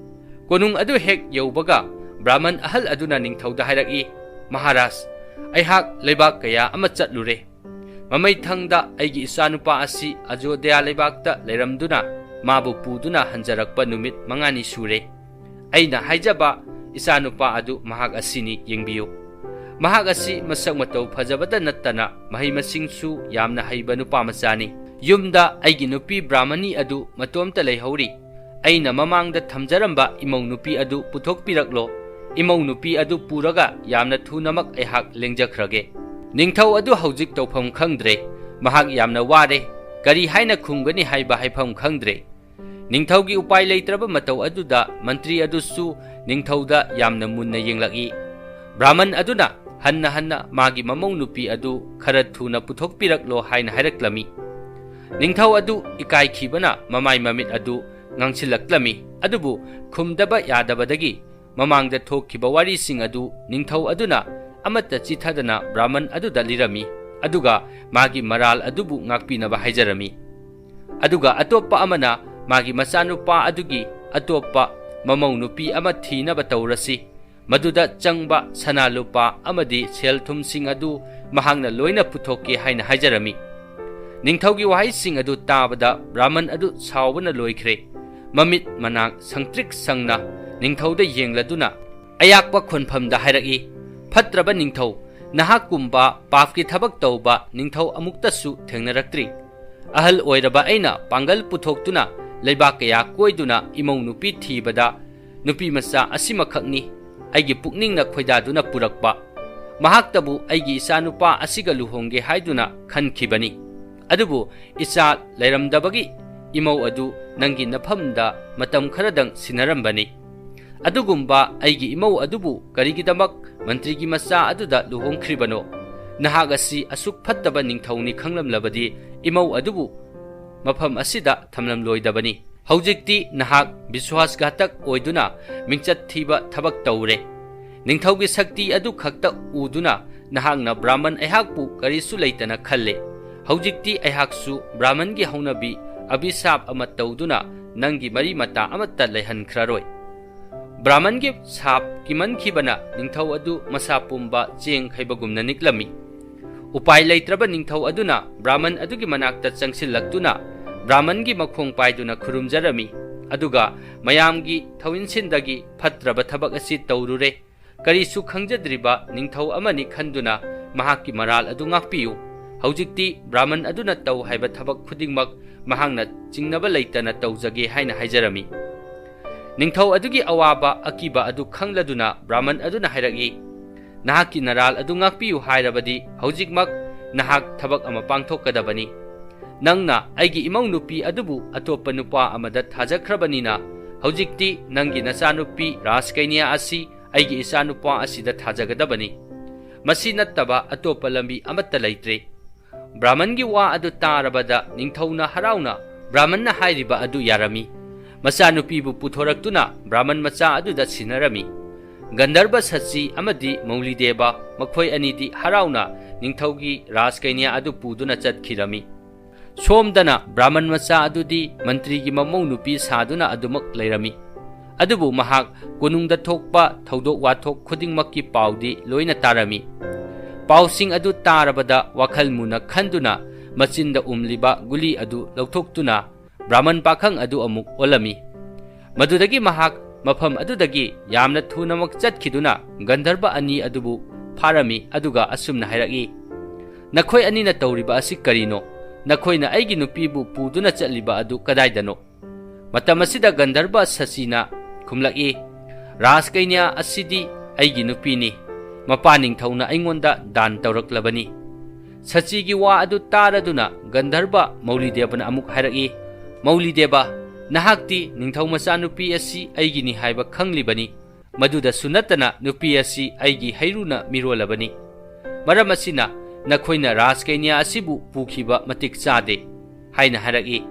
ꯀꯣꯅꯨꯡ ꯑꯗꯨ ꯍꯦꯛ ꯌꯧꯕꯒ ꯕ꯭ꯔꯥꯍꯃꯟ ꯑꯍꯜ ꯑꯗꯨꯅ ꯅꯤꯡꯊꯧꯗ ꯍꯥꯏꯔꯛꯏ, "ꯃꯍꯥꯔꯥꯖ, ꯑꯩꯍꯥꯛ ꯂꯩꯕꯥꯛ ꯀꯌꯥ ꯑꯃ ꯆꯠꯂꯨꯔꯦ꯫ ꯃꯃꯩꯊꯪꯗ ꯑꯩꯒꯤ ꯏꯆꯥꯅꯨꯄꯥ ꯑꯁꯤ ꯑꯖꯣꯗ꯭ꯌꯥ ꯂꯩꯕꯥꯛꯇ ꯂꯩꯔꯝꯗꯨꯅ ꯃꯥꯕꯨ ꯄꯨꯗꯨꯅ ꯍꯟꯖꯔꯛꯄ ꯅꯨꯃꯤꯠ ꯃꯉꯥꯅꯤ ꯁꯨꯔꯦ꯫ ꯑꯩꯅ ꯍꯥꯏꯖꯕ ꯏꯆꯥꯅꯨꯄꯥ ꯑꯗꯨ ꯃꯍꯥꯛ ꯑꯁꯤꯅꯤ, ꯌꯦꯡꯕꯤꯌꯨ꯫ ꯃꯍꯥꯛ ꯑꯁꯤ ꯃꯁꯛ ꯃꯇꯧ ꯐꯖꯕꯇ ꯅꯠꯇꯅ ꯃꯍꯩ ꯃꯁꯤꯡꯁꯨ ꯌꯥꯝꯅ ꯍꯩꯕ ꯅꯨꯄꯥ ꯃꯆꯥꯅꯤ꯫ ꯌꯨꯝꯗ ꯑꯩꯒꯤ ꯅꯨꯄꯤ ꯕ꯭ꯔꯥꯍꯃꯅꯤ ꯑꯗꯨ ꯃꯇꯣꯝꯇ ꯂꯩꯍꯧꯔꯤ꯫ ꯑꯩꯅ ꯃꯃꯥꯡꯗ ꯊꯝꯖꯔꯝꯕ ꯏꯃꯧ ꯅꯨꯄꯤ ꯑꯗꯨ ꯄꯨꯊꯣꯛꯄꯤꯔꯛꯂꯣ꯫ ꯏꯃꯧ ꯅꯨꯄꯤ ꯑꯗꯨ ꯄꯨꯔꯒ ꯌꯥꯝꯅ ꯊꯨꯅꯃꯛ ꯑꯩꯍꯥꯛ ꯂꯦꯡꯖꯈ꯭ꯔꯒꯦ꯫" ꯅꯤꯡꯊꯧ ꯑꯗꯨ ꯍꯧꯖꯤꯛ ꯇꯧꯐꯝ ꯈꯪꯗ꯭ꯔꯦ꯫ ꯃꯍꯥꯛ ꯌꯥꯝꯅ ꯋꯥꯔꯦ꯫ ꯀꯔꯤ ꯍꯥꯏꯅ ꯈꯨꯝꯒꯅꯤ ꯍꯥꯏꯕ ꯍꯥꯏꯐꯝ ꯈꯪꯗ꯭ꯔꯦ꯫ ꯅꯤꯡꯊꯧꯒꯤ ꯎꯄꯥꯏ ꯂꯩꯇ꯭ꯔꯕ ꯃꯇꯧ ꯑꯗꯨꯗ ꯃꯟꯇ꯭ꯔꯤ ꯑꯗꯨꯁꯨ ꯅꯤꯡꯊꯧꯗ ꯌꯥꯝꯅ ꯃꯨꯟꯅ ꯌꯦꯡꯂꯛꯏ꯫ ꯕ꯭ꯔꯥꯍꯃꯟ ꯑꯗꯨꯅ ꯍꯟꯅ ꯍꯟꯅ ꯃꯥꯒꯤ ꯃꯃꯧ ꯅꯨꯄꯤ ꯑꯗꯨ ꯈꯔ ꯊꯨꯅ ꯄꯨꯊꯣꯛꯄꯤꯔꯛꯂꯣ ꯍꯥꯏꯅ ꯍꯥꯏꯔꯛꯂꯝꯃꯤ꯫ ꯅꯤꯡꯊꯧ ꯑꯗꯨ ꯏꯀꯥꯏꯈꯤꯕꯅ ꯃꯃꯥꯏ ꯃꯃꯤꯠ ꯑꯗꯨ ꯉꯥꯡꯁꯤꯜꯂꯛꯂꯝꯃꯤ꯫ ꯑꯗꯨꯕꯨ ꯈꯨꯝꯗꯕ ꯌꯥꯗꯕꯗꯒꯤ ꯃꯃꯥꯡꯗ ꯊꯣꯛꯈꯤꯕ ꯋꯥꯔꯤꯁꯤꯡ ꯑꯗꯨ ꯅꯤꯡꯊꯧ ꯑꯗꯨꯅ ꯑꯃꯠꯇ ꯆꯤꯊꯗꯅ ꯕ꯭ꯔꯥꯍꯃꯟ ꯑꯗꯨꯗ ꯂꯤꯔꯝꯃꯤ, ꯑꯗꯨꯒ ꯃꯥꯒꯤ ꯃꯔꯥꯜ ꯑꯗꯨꯕꯨ ꯉꯥꯛꯄꯤꯅꯕ ꯍꯥꯏꯖꯔꯝꯃꯤ꯫ ꯑꯗꯨꯒ ꯑꯇꯣꯞꯄ ꯑꯃꯅ ꯃꯥꯒꯤ ꯃꯆꯥꯅꯨꯄꯥ ꯑꯗꯨꯒꯤ ꯑꯇꯣꯞꯄ ꯃꯃꯧ ꯅꯨꯄꯤ ꯑꯃ ꯊꯤꯅꯕ ꯇꯧꯔꯁꯤ, ꯃꯗꯨꯗ ꯆꯪꯕ ꯁꯅꯥ ꯂꯨꯄꯥ ꯑꯃꯗꯤ ꯁꯦꯜ ꯊꯨꯝꯁꯤꯡ ꯑꯗꯨ ꯃꯍꯥꯛꯅ ꯂꯣꯏꯅ ꯄꯨꯊꯣꯛꯀꯦ ꯍꯥꯏꯅ ꯍꯥꯏꯖꯔꯝꯃꯤ꯫ ꯅꯤꯡꯊꯧꯒꯤ ꯋꯥꯍꯩꯁꯤꯡ ꯑꯗꯨ ꯇꯥꯕꯗ ꯕ꯭ꯔꯥꯍꯃꯟ ꯑꯗꯨ ꯁꯥꯎꯕꯅ ꯂꯣꯏꯈ꯭ꯔꯦ꯫ ꯃꯃꯤꯠ ꯃꯅꯥ ꯁꯪꯇ꯭ꯔꯤꯛ ꯁꯪꯅ ꯅꯤꯡꯊꯧꯗ ꯌꯦꯡꯂꯗꯨꯅ ꯑꯌꯥꯛꯄ ꯈꯣꯟꯐꯝꯗ ꯍꯥꯏꯔꯛꯏ, "ꯐꯠꯇ꯭ꯔꯕ ꯅꯤꯡꯊꯧ, ꯅꯍꯥꯛꯀꯨꯝꯕ ꯄꯥꯞꯀꯤ ꯊꯕꯛ ꯇꯧꯕ ꯅꯤꯡꯊꯧ ꯑꯃꯨꯛꯇꯁꯨ ꯊꯦꯡꯅꯔꯛꯇ꯭ꯔꯤ꯫ ꯑꯍꯜ ꯑꯣꯏꯔꯕ ꯑꯩꯅ ꯄꯥꯡꯒꯜ ꯄꯨꯊꯣꯛꯇꯨꯅ ꯂꯩꯕꯥꯛ ꯀꯌꯥ ꯀꯣꯏꯗꯨꯅ ꯏꯃꯧ ꯅꯨꯄꯤ ꯊꯤꯕꯗ ꯅꯨꯄꯤ ꯃꯆꯥ ꯑꯁꯤꯃꯈꯛꯅꯤ ꯑꯩꯒꯤ ꯄꯨꯛꯅꯤꯡꯅ ꯈꯣꯏꯗꯥꯗꯨꯅ ꯄꯨꯔꯛꯄ꯫ ꯃꯍꯥꯛꯇꯕꯨ ꯑꯩꯒꯤ ꯏꯆꯥꯅꯨꯄꯥ ꯑꯁꯤꯒ ꯂꯨꯍꯣꯡꯒꯦ ꯍꯥꯏꯗꯨꯅ ꯈꯟꯈꯤꯕꯅꯤ꯫ ꯑꯗꯨꯕꯨ ꯏꯆꯥ ꯂꯩꯔꯝꯗꯕꯒꯤ ꯏꯃꯧ ꯑꯗꯨ ꯅꯪꯒꯤ ꯅꯐꯝꯗ ꯃꯇꯝ ꯈꯔꯗꯪ ꯁꯤꯟꯅꯔꯝꯕꯅꯤ꯫ ꯑꯗꯨꯒꯨꯝꯕ ꯑꯩꯒꯤ ꯏꯃꯧ ꯑꯗꯨꯕꯨ ꯀꯔꯤꯒꯤꯗꯃꯛ ꯃꯟꯇ꯭ꯔꯤꯒꯤ ꯃꯆꯥ ꯑꯗꯨꯗ ꯂꯨꯍꯣꯡꯈ꯭ꯔꯤꯕꯅꯣ? ꯅꯍꯥꯛ ꯑꯁꯤ ꯑꯁꯨꯛ ꯐꯠꯇꯕ ꯅꯤꯡꯊꯧꯅꯤ ꯈꯪꯂꯝꯂꯕꯗꯤ ꯏꯃꯧ ꯑꯗꯨꯕꯨ ꯃꯐꯝ ꯑꯁꯤꯗ ꯊꯝꯂꯝꯂꯣꯏꯗꯕꯅꯤ꯫ ꯍꯧꯖꯤꯛꯇꯤ ꯅꯍꯥꯛ ꯕꯤꯁ꯭ꯋꯥꯁꯘꯥꯇꯛ ꯑꯣꯏꯗꯨꯅ ꯃꯤꯡꯆꯠ ꯊꯤꯕ ꯊꯕꯛ ꯇꯧꯔꯦ꯫ ꯅꯤꯡꯊꯧꯒꯤ ꯁꯛꯇꯤ ꯑꯗꯨ ꯈꯛꯇ ꯎꯗꯨꯅ ꯅꯍꯥꯛꯅ ꯕ꯭ꯔꯥꯍꯃꯟ ꯑꯩꯍꯥꯛꯄꯨ ꯀꯔꯤꯁꯨ ꯂꯩꯇꯅ ꯈꯜꯂꯦ꯫ ꯍꯧꯖꯤꯛꯇꯤ ꯑꯩꯍꯥꯛꯁꯨ ꯕ꯭ꯔꯥꯍꯃꯟꯒꯤ ꯍꯧꯅꯕꯤ ꯑꯚꯤꯁꯥꯞ ꯑꯃ ꯇꯧꯗꯨꯅ ꯅꯪꯒꯤ ꯃꯔꯤ ꯃꯇꯥ ꯑꯃꯠꯇ ꯂꯩꯍꯟꯈ꯭ꯔꯔꯣꯏ꯫" ꯕ꯭ꯔꯥꯍꯃꯟꯒꯤ ꯁꯥꯞ ꯀꯤꯃꯟꯈꯤꯕꯅ ꯅꯤꯡꯊꯧ ꯑꯗꯨ ꯃꯁꯥ ꯄꯨꯝꯕ ꯆꯦꯡ ꯍꯩꯕꯒꯨꯝꯅ ꯅꯤꯛꯂꯝꯃꯤ꯫ ꯎꯄꯥꯏ ꯂꯩꯇ꯭ꯔꯕ ꯅꯤꯡꯊꯧ ꯑꯗꯨꯅ ꯕ꯭ꯔꯥꯍꯃꯟ ꯑꯗꯨꯒꯤ ꯃꯅꯥꯛꯇ ꯆꯪꯁꯤꯜꯂꯛꯇꯨꯅ ꯕ꯭ꯔꯥꯍꯃꯟꯒꯤ ꯃꯈꯣꯡ ꯄꯥꯏꯗꯨꯅ ꯈꯨꯔꯨꯝꯖꯔꯝꯃꯤ, ꯑꯗꯨꯒ ꯃꯌꯥꯝꯒꯤ ꯊꯧꯏꯟꯁꯤꯟꯗꯒꯤ ꯐꯠꯇ꯭ꯔꯕ ꯊꯕꯛ ꯑꯁꯤ ꯇꯧꯔꯨꯔꯦ꯫ ꯀꯔꯤꯁꯨ ꯈꯪꯖꯗ꯭ꯔꯤꯕ ꯅꯤꯡꯊꯧ ꯑꯃꯅꯤ ꯈꯟꯗꯨꯅ ꯃꯍꯥꯛꯀꯤ ꯃꯔꯥꯜ ꯑꯗꯨ ꯉꯥꯛꯄꯤꯌꯨ꯫ ꯍꯧꯖꯤꯛꯇꯤ ꯕ꯭ꯔꯥꯍꯃꯟ ꯑꯗꯨꯅ ꯇꯧ ꯍꯥꯏꯕ ꯊꯕꯛ ꯈꯨꯗꯤꯡꯃꯛ ꯃꯍꯥꯛꯅ ꯆꯤꯡꯅꯕ ꯂꯩꯇꯅ ꯇꯧꯖꯒꯦ ꯍꯥꯏꯅ ꯍꯥꯏꯖꯔꯝꯃꯤ꯫ ꯅꯤꯡꯊꯧ ꯑꯗꯨꯒꯤ ꯑꯋꯥꯕ ꯑꯀꯤꯕ ꯑꯗꯨ ꯈꯪꯂꯗꯨꯅ ꯕ꯭ꯔꯥꯍꯃꯟ ꯑꯗꯨꯅ ꯍꯥꯏꯔꯛꯏ, "ꯅꯍꯥꯛꯀꯤ ꯅꯔꯥꯜ ꯑꯗꯨ ꯉꯥꯛꯄꯤꯌꯨ ꯍꯥꯏꯔꯕꯗꯤ ꯍꯧꯖꯤꯛꯃꯛ ꯅꯍꯥꯛ ꯊꯕꯛ ꯑꯃ ꯄꯥꯡꯊꯣꯛꯀꯗꯕꯅꯤ꯫ ꯅꯪꯅ ꯑꯩꯒꯤ ꯏꯃꯧ ꯅꯨꯄꯤ ꯑꯗꯨꯕꯨ ꯑꯇꯣꯞꯄ ꯅꯨꯄꯥ ꯑꯃꯗ ꯊꯥꯖꯈ꯭ꯔꯕꯅꯤꯅ ꯍꯧꯖꯤꯛꯇꯤ ꯅꯪꯒꯤ ꯅꯆꯥꯅꯨꯄꯤ ꯔꯥꯖꯀꯩꯅ꯭ꯌꯥ ꯑꯁꯤ ꯑꯩꯒꯤ ꯏꯆꯥꯅꯨꯄꯥ ꯑꯁꯤꯗ ꯊꯥꯖꯒꯗꯕꯅꯤ꯫ ꯃꯁꯤ ꯅꯠꯇꯕ ꯑꯇꯣꯞꯄ ꯂꯝꯕꯤ ꯑꯃꯠꯇ ꯂꯩꯇ꯭ꯔꯦ꯫" ꯕ꯭ꯔꯥꯍꯃꯟꯒꯤ ꯋꯥ ꯑꯗꯨ ꯇꯥꯔꯕꯗ ꯅꯤꯡꯊꯧꯅ ꯍꯔꯥꯎꯅ ꯕ꯭ꯔꯥꯍꯃꯟꯅ ꯍꯥꯏꯔꯤꯕ ꯑꯗꯨ ꯌꯥꯔꯝꯃꯤ꯫ ꯃꯆꯥꯅꯨꯄꯤꯕꯨ ꯄꯨꯊꯣꯔꯛꯇꯨꯅ ꯕ꯭ꯔꯥꯍꯃꯟ ꯃꯆꯥ ꯑꯗꯨꯗ ꯁꯤꯟꯅꯔꯝꯃꯤ꯫ ꯒꯟꯙꯔꯕ ꯁꯆꯤ ꯑꯃꯗꯤ ꯃꯧꯂꯤꯗꯦꯕ ꯃꯈꯣꯏ ꯑꯅꯤꯗꯤ ꯍꯔꯥꯎꯅ ꯅꯤꯡꯊꯧꯒꯤ ꯔꯥꯖꯀꯩꯅ꯭ꯌꯥ ꯑꯗꯨ ꯄꯨꯗꯨꯅ ꯆꯠꯈꯤꯔꯝꯃꯤ꯫ ꯁꯣꯝꯗꯅ ꯕ꯭ꯔꯥꯍꯃꯟ ꯃꯆꯥ ꯑꯗꯨꯗꯤ ꯃꯟꯇ꯭ꯔꯤꯒꯤ ꯃꯃꯧ ꯅꯨꯄꯤ ꯁꯥꯗꯨꯅ ꯑꯗꯨꯃꯛ ꯂꯩꯔꯝꯃꯤ꯫ ꯑꯗꯨꯕꯨ ꯃꯍꯥꯛ ꯀꯣꯅꯨꯡꯗ ꯊꯣꯛꯄ ꯊꯧꯗꯣꯛ ꯋꯥꯊꯣꯛ ꯈꯨꯗꯤꯡꯃꯛꯀꯤ ꯄꯥꯎꯗꯤ ꯂꯣꯏꯅ ꯇꯥꯔꯝꯃꯤ꯫ ꯄꯥꯎꯁꯤꯡ ꯑꯗꯨ ꯇꯥꯔꯕꯗ ꯋꯥꯈꯜ ꯃꯨꯟꯅ ꯈꯟꯗꯨꯅ ꯃꯆꯤꯟꯗ ꯎꯝꯂꯤꯕ ꯒꯨꯂꯤ ꯑꯗꯨ ꯂꯧꯊꯣꯛꯇꯨꯅ ꯕ꯭ꯔꯥꯍꯃꯟ ꯄꯥꯈꯪ ꯑꯗꯨ ꯑꯃꯨꯛ ꯑꯣꯜꯂꯝꯃꯤ꯫ ꯃꯗꯨꯗꯒꯤ ꯃꯍꯥꯛ ꯃꯐꯝ ꯑꯗꯨꯗꯒꯤ ꯌꯥꯝꯅ ꯊꯨꯅꯃꯛ ꯆꯠꯈꯤꯗꯨꯅ ꯒꯟꯙꯔꯕ ꯑꯅꯤ ꯑꯗꯨꯕꯨ ꯐꯥꯔꯝꯃꯤ, ꯑꯗꯨꯒ ꯑꯁꯨꯝꯅ ꯍꯥꯏꯔꯛꯏ, "ꯅꯈꯣꯏ ꯑꯅꯤꯅ ꯇꯧꯔꯤꯕ ꯑꯁꯤ ꯀꯔꯤꯅꯣ? ꯅꯈꯣꯏꯅ ꯑꯩꯒꯤ ꯅꯨꯄꯤꯕꯨ ꯄꯨꯗꯨꯅ ꯆꯠꯂꯤꯕ ꯑꯗꯨ ꯀꯗꯥꯏꯗꯅꯣ?" ꯃꯇꯝ ꯑꯁꯤꯗ ꯒꯟꯙꯔꯕ ꯁꯆꯤꯅ ꯈꯨꯝꯂꯛꯏ, "ꯔꯥꯖꯀꯩꯅ꯭ꯌꯥ ꯑꯁꯤꯗꯤ ꯑꯩꯒꯤ ꯅꯨꯄꯤꯅꯤ꯫ ꯃꯄꯥ ꯅꯤꯡꯊꯧꯅ ꯑꯩꯉꯣꯟꯗ ꯗꯥꯟ ꯇꯧꯔꯛꯂꯕꯅꯤ꯫" ꯁꯆꯤꯒꯤ ꯋꯥ ꯑꯗꯨ ꯇꯥꯔꯗꯨꯅ ꯒꯟꯙꯔꯕ ꯃꯧꯂꯤꯗꯦꯕꯅ ꯑꯃꯨꯛ ꯍꯥꯏꯔꯛꯏ, "ꯃꯧꯂꯤꯗꯦꯕ, ꯅꯍꯥꯛꯇꯤ ꯅꯤꯡꯊꯧ ꯃꯆꯥꯅꯨꯄꯤ ꯑꯁꯤ ꯑꯩꯒꯤꯅꯤ ꯍꯥꯏꯕ ꯈꯪꯂꯤꯕꯅꯤ꯫ ꯃꯗꯨꯗꯁꯨ ꯅꯠꯇꯅ ꯅꯨꯄꯤ ꯑꯁꯤ ꯑꯩꯒꯤ ꯍꯩꯔꯨꯅ ꯃꯤꯔꯣꯜꯂꯕꯅꯤ꯫ ꯃꯔꯝ ꯑꯁꯤꯅ ꯅꯈꯣꯏꯅ ꯔꯥꯖꯀꯩꯅ꯭ꯌꯥ ꯑꯁꯤꯕꯨ ꯄꯨꯈꯤꯕ ꯃꯇꯤꯛ ꯆꯥꯗꯦ" ꯍꯥꯏꯅ ꯍꯥꯏꯔꯛꯏ꯫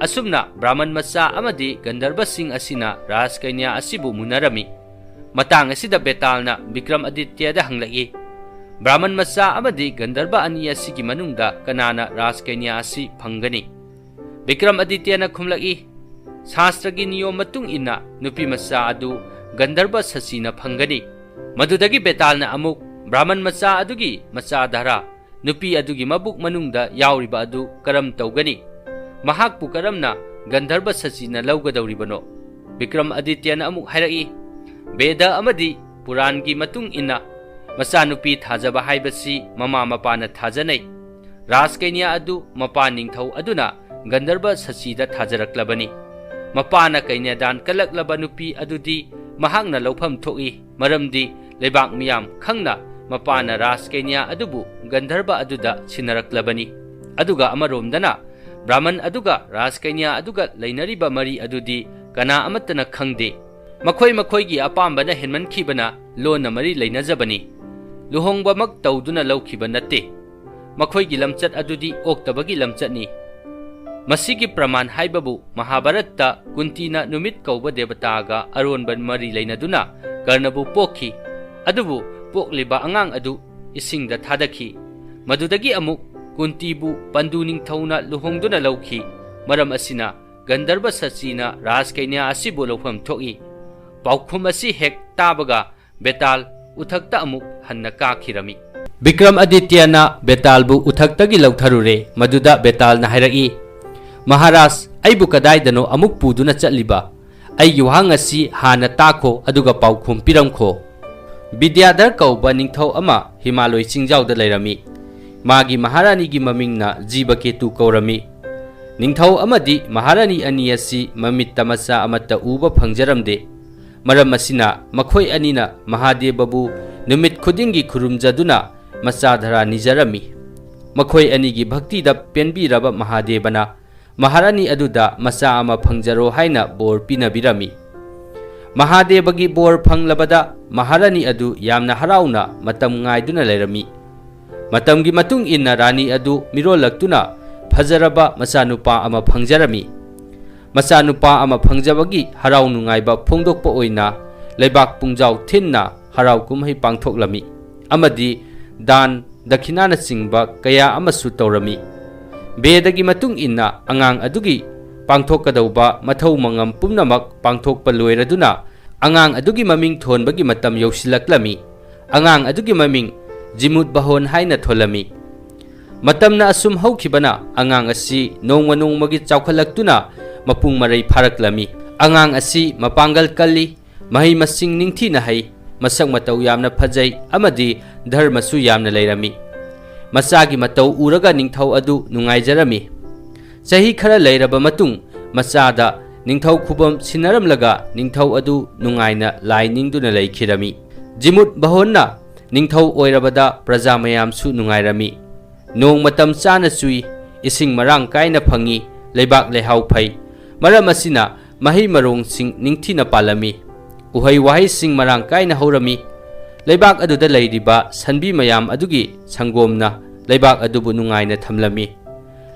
ꯑꯁꯨꯝꯅ ꯕ꯭ꯔꯥꯍꯃꯟ ꯃꯆꯥ ꯑꯃꯗꯤ ꯒꯟꯙꯔꯕꯁꯤꯡ ꯑꯁꯤꯅ ꯔꯥꯖꯀꯩꯅ꯭ꯌꯥ ꯑꯁꯤꯕꯨ ꯃꯨꯟꯅꯔꯝꯃꯤ꯫ ꯃꯇꯥꯡ ꯑꯁꯤꯗ ꯕꯦꯇꯥꯜꯅ ꯕꯤꯀ꯭ꯔꯝ ꯑꯗꯤꯇ꯭ꯌꯗ ꯍꯪꯂꯛꯏ, "ꯕ꯭ꯔꯥꯍꯃꯟ ꯃꯆꯥ ꯑꯃꯗꯤ ꯒꯟꯙꯔꯕ ꯑꯅꯤ ꯑꯁꯤꯒꯤ ꯃꯅꯨꯡꯗ ꯀꯅꯥꯅ ꯔꯥꯖꯀꯩꯅ꯭ꯌꯥ ꯑꯁꯤ ꯐꯪꯒꯅꯤ?" ꯕꯤꯀ꯭ꯔꯝ ꯑꯗꯤꯇ꯭ꯌꯅ ꯈꯨꯝꯂꯛꯏ, "ꯁꯥꯁꯇ꯭ꯔꯒꯤ ꯅꯤꯌꯣꯝ ꯃꯇꯨꯡ ꯏꯟꯅ ꯅꯨꯄꯤ ꯃꯆꯥ ꯑꯗꯨ ꯒꯟꯙꯔꯕ ꯁꯆꯤꯅ ꯐꯪꯒꯅꯤ꯫" ꯃꯗꯨꯗꯒꯤ ꯕꯦꯇꯥꯜꯅ ꯑꯃꯨꯛ ꯕ꯭ꯔꯥꯍꯃꯟ ꯃꯆꯥ ꯑꯗꯨꯒꯤ ꯃꯆꯥ ꯙꯥꯔꯥ, ꯅꯨꯄꯤ ꯑꯗꯨꯒꯤ ꯃꯕꯨꯛ ꯃꯅꯨꯡꯗ ꯌꯥꯎꯔꯤꯕ ꯑꯗꯨ ꯀꯔꯝ ꯇꯧꯒꯅꯤ? ꯃꯍꯥꯛꯄꯨ ꯀꯔꯝꯅ ꯒꯟꯙꯔꯕ ꯁꯆꯤꯅ ꯂꯧꯒꯗꯧꯔꯤꯕꯅꯣ? ꯕꯤꯀ꯭ꯔꯝ ꯑꯗꯤꯇ꯭ꯌꯅ ꯑꯃꯨꯛ ꯍꯥꯏꯔꯛꯏ, "ꯕꯦꯗ ꯑꯃꯗꯤ ꯄꯨꯔꯥꯟꯒꯤ ꯃꯇꯨꯡ ꯏꯟꯅ ꯃꯆꯥꯅꯨꯄꯤ ꯊꯥꯖꯕ ꯍꯥꯏꯕꯁꯤ ꯃꯃꯥ ꯃꯄꯥꯅ ꯊꯥꯖꯅꯩ꯫ ꯔꯥꯖꯀꯩꯅ꯭ꯌꯥ ꯑꯗꯨ ꯃꯄꯥ ꯅꯤꯡꯊꯧ ꯑꯗꯨꯅ ꯒꯟꯙꯔꯕ ꯁꯆꯤꯗ ꯊꯥꯖꯔꯛꯂꯕꯅꯤ꯫ ꯃꯄꯥꯅ ꯀꯩꯅ꯭ꯌꯥꯗꯥꯟ ꯀꯜꯂꯛꯂꯕ ꯅꯨꯄꯤ ꯑꯗꯨꯗꯤ ꯃꯍꯥꯛꯅ ꯂꯧꯐꯝ ꯊꯣꯛꯏ, ꯃꯔꯝꯗꯤ ꯂꯩꯕꯥꯛ ꯃꯤꯌꯥꯝ ꯈꯪꯅ ꯃꯄꯥꯅ ꯔꯥꯖꯀꯩꯅ꯭ꯌꯥ ꯑꯗꯨꯕꯨ ꯒꯟꯙꯔꯕ ꯑꯗꯨꯗ ꯁꯤꯟꯅꯔꯛꯂꯕꯅꯤ꯫ ꯑꯗꯨꯒ ꯑꯃꯔꯣꯝꯗꯅ ꯕ꯭ꯔꯥꯍꯃꯟ ꯑꯗꯨꯒ ꯔꯥꯖꯀꯩꯅ꯭ꯌꯥ ꯑꯗꯨꯒ ꯂꯩꯅꯔꯤꯕ ꯃꯔꯤ ꯑꯗꯨꯗꯤ ꯀꯅꯥ ꯑꯃꯠꯇꯅ ꯈꯪꯗꯦ꯫ ꯃꯈꯣꯏ ꯃꯈꯣꯏꯒꯤ ꯑꯄꯥꯝꯕꯅ ꯍꯦꯟꯃꯟꯈꯤꯕꯅ ꯂꯣꯟꯅ ꯃꯔꯤ ꯂꯩꯅꯖꯕꯅꯤ꯫ ꯂꯨꯍꯣꯡꯕꯃꯛ ꯇꯧꯗꯨꯅ ꯂꯧꯈꯤꯕ ꯅꯠꯇꯦ꯫ ꯃꯈꯣꯏꯒꯤ ꯂꯝꯆꯠ ꯑꯗꯨꯗꯤ ꯑꯣꯛꯇꯕꯒꯤ ꯂꯝꯆꯠꯅꯤ꯫ ꯃꯁꯤꯒꯤ ꯄ꯭ꯔꯃꯥꯟ ꯍꯥꯏꯕꯕꯨ ꯃꯍꯥꯚꯥꯔꯠꯇ ꯀꯨꯟꯇꯤꯅ ꯅꯨꯃꯤꯠ ꯀꯧꯕ ꯗꯦꯕꯇꯥꯒ ꯑꯔꯣꯟꯕ ꯃꯔꯤ ꯂꯩꯅꯗꯨꯅ ꯀꯔꯅꯕꯨ ꯄꯣꯛꯈꯤ꯫ ꯑꯗꯨꯕꯨ ꯄꯣꯛꯂꯤꯕ ꯑꯉꯥꯡ ꯑꯗꯨ ꯏꯁꯤꯡꯗ ꯊꯥꯗꯈꯤ꯫ ꯃꯗꯨꯗꯒꯤ ꯑꯃꯨꯛ ꯀꯨꯟꯇꯤꯕꯨ ꯄꯟꯗꯨ ꯅꯤꯡꯊꯧꯅ ꯂꯨꯍꯣꯡꯗꯨꯅ ꯂꯧꯈꯤ꯫ ꯃꯔꯝ ꯑꯁꯤꯅ ꯒꯟꯙꯔꯕ ꯁꯆꯤꯅ ꯔꯥꯖꯀꯩꯅ꯭ꯌꯥ ꯑꯁꯤꯕꯨ ꯂꯧꯐꯝ ꯊꯣꯛꯏ꯫ ꯄꯥꯎꯈꯨꯝ ꯑꯁꯤ ꯍꯦꯛ ꯇꯥꯕꯒ ꯕꯦꯇꯥꯜ ꯎꯊꯛꯇ ꯑꯃꯨꯛ ꯍꯟꯅ ꯀꯥꯈꯤꯔꯝꯃꯤ꯫ ꯕꯤꯀ꯭ꯔꯝꯑꯗꯤꯇ꯭ꯌꯅ ꯕꯦꯇꯥꯜꯕꯨ ꯎꯊꯛꯇꯒꯤ ꯂꯧꯊꯔꯨꯔꯦ꯫ ꯃꯗꯨꯗ ꯕꯦꯇꯥꯜꯅ ꯍꯥꯏꯔꯛꯏ, "ꯃꯍꯥꯔꯥꯖ, ꯑꯩꯕꯨ ꯀꯗꯥꯏꯗꯅꯣ ꯑꯃꯨꯛ ꯄꯨꯗꯨꯅ ꯆꯠꯂꯤꯕ? ꯑꯩꯒꯤ ꯋꯥꯍꯪ ꯑꯁꯤ ꯍꯥꯟꯅ ꯇꯥꯈꯣ, ꯑꯗꯨꯒ ꯄꯥꯎꯈꯨꯝ ꯄꯤꯔꯝꯈꯣ꯫" ꯕꯤꯗ꯭ꯌꯥꯙꯔ ꯀꯧꯕ ꯅꯤꯡꯊꯧ ꯑꯃ ꯍꯤꯃꯥꯂꯣꯏ ꯆꯤꯡꯖꯥꯎꯗ ꯂꯩꯔꯝꯃꯤ꯫ ꯃꯥꯒꯤ ꯃꯍꯥꯔꯥꯅꯤꯒꯤ ꯃꯃꯤꯡꯅ ꯖꯤꯕꯀꯦꯇꯨ ꯀꯧꯔꯝꯃꯤ꯫ ꯅꯤꯡꯊꯧ ꯑꯃꯗꯤ ꯃꯍꯥꯔꯥꯅꯤ ꯑꯅꯤ ꯑꯁꯤ ꯃꯃꯤꯠꯇ ꯃꯆꯥ ꯑꯃꯠꯇ ꯎꯕ ꯐꯪꯖꯔꯝꯗꯦ꯫ ꯃꯔꯝ ꯑꯁꯤꯅ ꯃꯈꯣꯏ ꯑꯅꯤꯅ ꯃꯍꯥꯗꯦꯕꯕꯨ ꯅꯨꯃꯤꯠ ꯈꯨꯗꯤꯡꯒꯤ ꯈꯨꯔꯨꯝꯖꯗꯨꯅ ꯃꯆꯥ ꯙꯔꯥ ꯅꯤꯖꯔꯝꯃꯤ꯫ ꯃꯈꯣꯏ ꯑꯅꯤꯒꯤ ꯚꯛꯇꯤꯗ ꯄꯦꯟꯕꯤꯔꯕ ꯃꯍꯥꯗꯦꯕꯅ ꯃꯍꯥꯔꯥꯅꯤ ꯑꯗꯨꯗ ꯃꯆꯥ ꯑꯃ ꯐꯪꯖꯔꯣ ꯍꯥꯏꯅ ꯕꯣꯔ ꯄꯤꯅꯕꯤꯔꯝꯃꯤ꯫ ꯃꯍꯥꯗꯦꯕꯒꯤ ꯕꯣꯔ ꯐꯪꯂꯕꯗ ꯃꯍꯥꯔꯥꯅꯤ ꯑꯗꯨ ꯌꯥꯝꯅ ꯍꯔꯥꯎꯅ ꯃꯇꯝ ꯉꯥꯏꯗꯨꯅ ꯂꯩꯔꯝꯃꯤ꯫ ꯃꯇꯝꯒꯤ ꯃꯇꯨꯡ ꯏꯟꯅ ꯔꯥꯅꯤ ꯑꯗꯨ ꯃꯤꯔꯣꯜꯂꯛꯇꯨꯅ ꯐꯖꯔꯕ ꯃꯆꯥꯅꯨꯄꯥ ꯑꯃ ꯐꯪꯖꯔꯝꯃꯤ꯫ ꯃꯆꯥꯅꯨꯄꯥ ꯑꯃ ꯐꯪꯖꯕꯒꯤ ꯍꯔꯥꯎ ꯅꯨꯡꯉꯥꯏꯕ ꯐꯣꯡꯗꯣꯛꯄ ꯑꯣꯏꯅ ꯂꯩꯕꯥꯛ ꯄꯨꯡꯖꯥꯎ ꯊꯤꯟꯅ ꯍꯔꯥꯎ ꯀꯨꯝꯍꯩ ꯄꯥꯡꯊꯣꯛꯂꯝꯃꯤ ꯑꯃꯗꯤ ꯗꯥꯟ, ꯗꯈꯤꯅꯥꯅꯆꯤꯡꯕ ꯀꯌꯥ ꯑꯃꯁꯨ ꯇꯧꯔꯝꯃꯤ꯫ ꯕꯦꯗꯒꯤ ꯃꯇꯨꯡ ꯏꯟꯅ ꯑꯉꯥꯡ ꯑꯗꯨꯒꯤ ꯄꯥꯡꯊꯣꯛꯀꯗꯧꯕ ꯃꯊꯧ ꯃꯉꯝ ꯄꯨꯝꯅꯃꯛ ꯄꯥꯡꯊꯣꯛꯄ ꯂꯣꯏꯔꯗꯨꯅ ꯑꯉꯥꯡ ꯑꯗꯨꯒꯤ ꯃꯃꯤꯡ ꯊꯣꯟꯕꯒꯤ ꯃꯇꯝ ꯌꯧꯁꯤꯜꯂꯛꯂꯝꯃꯤ꯫ ꯑꯉꯥꯡ ꯑꯗꯨꯒꯤ ꯃꯃꯤꯡ ꯖꯤꯃꯨꯠ ꯕꯍꯣꯟ ꯍꯥꯏꯅ ꯊꯣꯜꯂꯝꯃꯤ꯫ ꯃꯇꯝꯅ ꯑꯁꯨꯝ ꯍꯧꯈꯤꯕꯅ ꯑꯉꯥꯡ ꯑꯁꯤ ꯅꯣꯡꯃ ꯅꯣꯡꯃꯒꯤ ꯆꯥꯎꯈꯠꯂꯛꯇꯨꯅ ꯃꯄꯨꯡ ꯃꯔꯩ ꯐꯥꯔꯛꯂꯝꯃꯤ꯫ ꯑꯉꯥꯡ ꯑꯁꯤ ꯃꯄꯥꯡꯒꯜ ꯀꯜꯂꯤ, ꯃꯍꯩ ꯃꯁꯤꯡ ꯅꯤꯡꯊꯤꯅ ꯍꯩ, ꯃꯁꯛ ꯃꯇꯧ ꯌꯥꯝꯅ ꯐꯖꯩ ꯑꯃꯗꯤ ꯙꯔꯃꯁꯨ ꯌꯥꯝꯅ ꯂꯩꯔꯝꯃꯤ꯫ ꯃꯆꯥꯒꯤ ꯃꯇꯧ ꯎꯔꯒ ꯅꯤꯡꯊꯧ ꯑꯗꯨ ꯅꯨꯡꯉꯥꯏꯖꯔꯝꯃꯤ꯫ ꯆꯍꯤ ꯈꯔ ꯂꯩꯔꯕ ꯃꯇꯨꯡ ꯃꯆꯥꯗ ꯅꯤꯡꯊꯧ ꯈꯨꯕꯝ ꯁꯤꯟꯅꯔꯝꯂꯒ ꯅꯤꯡꯊꯧ ꯑꯗꯨ ꯅꯨꯡꯉꯥꯏꯅ ꯂꯥꯏ ꯅꯤꯡꯗꯨꯅ ꯂꯩꯈꯤꯔꯝꯃꯤ꯫ ꯖꯤꯃꯨꯠ ꯕꯍꯣꯟꯅ ꯅꯤꯡꯊꯧ ꯑꯣꯏꯔꯕꯗ ꯄ꯭ꯔꯖꯥ ꯃꯌꯥꯝꯁꯨ ꯅꯨꯡꯉꯥꯏꯔꯝꯃꯤ꯫ ꯅꯣꯡ ꯃꯇꯝ ꯆꯥꯅ ꯆꯨꯏ, ꯏꯁꯤꯡ ꯃꯔꯥꯡ ꯀꯥꯏꯅ ꯐꯪꯉꯤ, ꯂꯩꯕꯥꯛ ꯂꯩꯍꯥꯎ ꯐꯩ꯫ ꯃꯔꯝ ꯑꯁꯤꯅ ꯃꯍꯩ ꯃꯔꯣꯡꯁꯤꯡ ꯅꯤꯡꯊꯤꯅ ꯄꯥꯜꯂꯝꯃꯤ꯫ ꯎꯍꯩ ꯋꯥꯍꯩꯁꯤꯡ ꯃꯔꯥꯡ ꯀꯥꯏꯅ ꯍꯧꯔꯝꯃꯤ꯫ ꯂꯩꯕꯥꯛ ꯑꯗꯨꯗ ꯂꯩꯔꯤꯕ ꯁꯟꯕꯤ ꯃꯌꯥꯝ ꯑꯗꯨꯒꯤ ꯁꯪꯒꯣꯝꯅ ꯂꯩꯕꯥꯛ ꯑꯗꯨꯕꯨ ꯅꯨꯡꯉꯥꯏꯅ ꯊꯝꯂꯝꯃꯤ꯫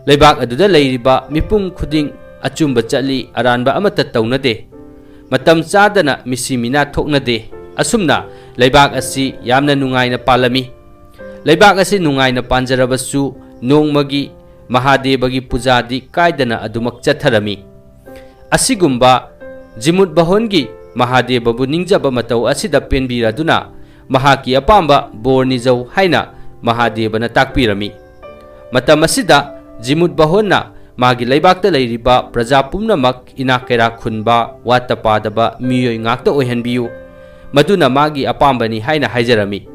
ꯂꯩꯕꯥꯛ ꯑꯗꯨꯗ ꯂꯩꯔꯤꯕ ꯃꯤꯄꯨꯝ ꯈꯨꯗꯤꯡ ꯑꯆꯨꯝꯕ ꯆꯠꯂꯤ, ꯑꯔꯥꯟꯕ ꯑꯃꯠꯇ ꯇꯧꯅꯗꯦ꯫ ꯃꯇꯝ ꯆꯥꯗꯅ ꯃꯤꯁꯤ ꯃꯤꯅꯥ ꯊꯣꯛꯅꯗꯦ꯫ ꯑꯁꯨꯝꯅ ꯂꯩꯕꯥꯛ ꯑꯁꯤ ꯌꯥꯝꯅ ꯅꯨꯡꯉꯥꯏꯅ ꯄꯥꯜꯂꯝꯃꯤ꯫ ꯂꯩꯕꯥꯛ ꯑꯁꯤ ꯅꯨꯡꯉꯥꯏꯅ ꯄꯥꯟꯖꯔꯕꯁꯨ ꯅꯣꯡꯃꯒꯤ ꯃꯍꯥꯗꯦꯕꯒꯤ ꯄꯨꯖꯥꯗꯤ ꯀꯥꯏꯗꯅ ꯑꯗꯨꯃꯛ ꯆꯠꯊꯔꯝꯃꯤ꯫ ꯑꯁꯤꯒꯨꯝꯕ ꯖꯤꯃꯨꯠ ꯕꯍꯣꯟꯒꯤ ꯃꯍꯥꯗꯦꯕꯕꯨ ꯅꯤꯡꯖꯕ ꯃꯇꯧ ꯑꯁꯤꯗ ꯄꯦꯟꯕꯤꯔꯗꯨꯅ ꯃꯍꯥꯛꯀꯤ ꯑꯄꯥꯝꯕ ꯕꯣꯔ ꯅꯤꯖꯧ ꯍꯥꯏꯅ ꯃꯍꯥꯗꯦꯕꯅ ꯇꯥꯛꯄꯤꯔꯝꯃꯤ꯫ ꯃꯇꯝ ꯑꯁꯤꯗ ꯖꯤꯃꯨꯠ ꯕꯍꯣꯟꯅ ꯃꯥꯒꯤ ꯂꯩꯕꯥꯛꯇ ꯂꯩꯔꯤꯕ ꯄ꯭ꯔꯖꯥ ꯄꯨꯝꯅꯃꯛ ꯏꯅꯥꯛ ꯀꯩꯔꯥꯛ ꯈꯨꯟꯕ, ꯋꯥꯠꯇ ꯄꯥꯗꯕ ꯃꯤꯑꯣꯏ ꯉꯥꯛꯇ ꯑꯣꯏꯍꯟꯕꯤꯌꯨ, ꯃꯗꯨꯅ ꯃꯥꯒꯤ ꯑꯄꯥꯝꯕꯅꯤ ꯍꯥꯏꯅ ꯍꯥꯏꯖꯔꯝꯃꯤ꯫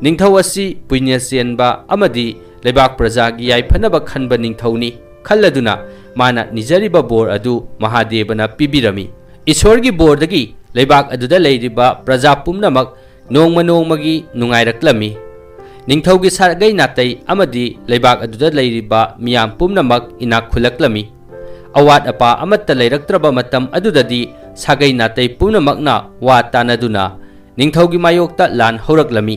ꯅꯤꯡꯊꯧ ꯑꯁꯤ ꯄꯨꯏꯅ꯭ꯌ ꯆꯦꯟꯕ ꯑꯃꯗꯤ ꯂꯩꯕꯥꯛ ꯄ꯭ꯔꯖꯥꯒꯤ ꯌꯥꯏꯐꯅꯕ ꯈꯟꯕ ꯅꯤꯡꯊꯧꯅꯤ ꯈꯜꯂꯗꯨꯅ ꯃꯥꯅ ꯅꯤꯖꯔꯤꯕ ꯕꯣꯔ ꯑꯗꯨ ꯃꯍꯥꯗꯦꯕꯅ ꯄꯤꯕꯤꯔꯝꯃꯤ꯫ ꯏꯁꯣꯔꯒꯤ ꯕꯣꯔꯗꯒꯤ ꯂꯩꯕꯥꯛ ꯑꯗꯨꯗ ꯂꯩꯔꯤꯕ ꯄ꯭ꯔꯖꯥ ꯄꯨꯝꯅꯃꯛ ꯅꯣꯡꯃ ꯅꯣꯡꯃꯒꯤ ꯅꯨꯡꯉꯥꯏꯔꯛꯂꯝꯃꯤ꯫ ꯅꯤꯡꯊꯧꯒꯤ ꯁꯥꯒꯩ ꯅꯥꯇꯩ ꯑꯃꯗꯤ ꯂꯩꯕꯥꯛ ꯑꯗꯨꯗ ꯂꯩꯔꯤꯕ ꯃꯤꯌꯥꯝ ꯄꯨꯝꯅꯃꯛ ꯏꯅꯥꯛ ꯈꯨꯜꯂꯛꯂꯝꯃꯤ꯫ ꯑꯋꯥꯠ ꯑꯄꯥ ꯑꯃꯠꯇ ꯂꯩꯔꯛꯇ꯭ꯔꯕ ꯃꯇꯝ ꯑꯗꯨꯗꯗꯤ ꯁꯥꯒꯩ ꯅꯥꯇꯩ ꯄꯨꯝꯅꯃꯛꯅ ꯋꯥ ꯇꯥꯅꯗꯨꯅ ꯅꯤꯡꯊꯧꯒꯤ ꯃꯥꯌꯣꯛꯇ ꯂꯥꯟ ꯍꯧꯔꯛꯂꯝꯃꯤ꯫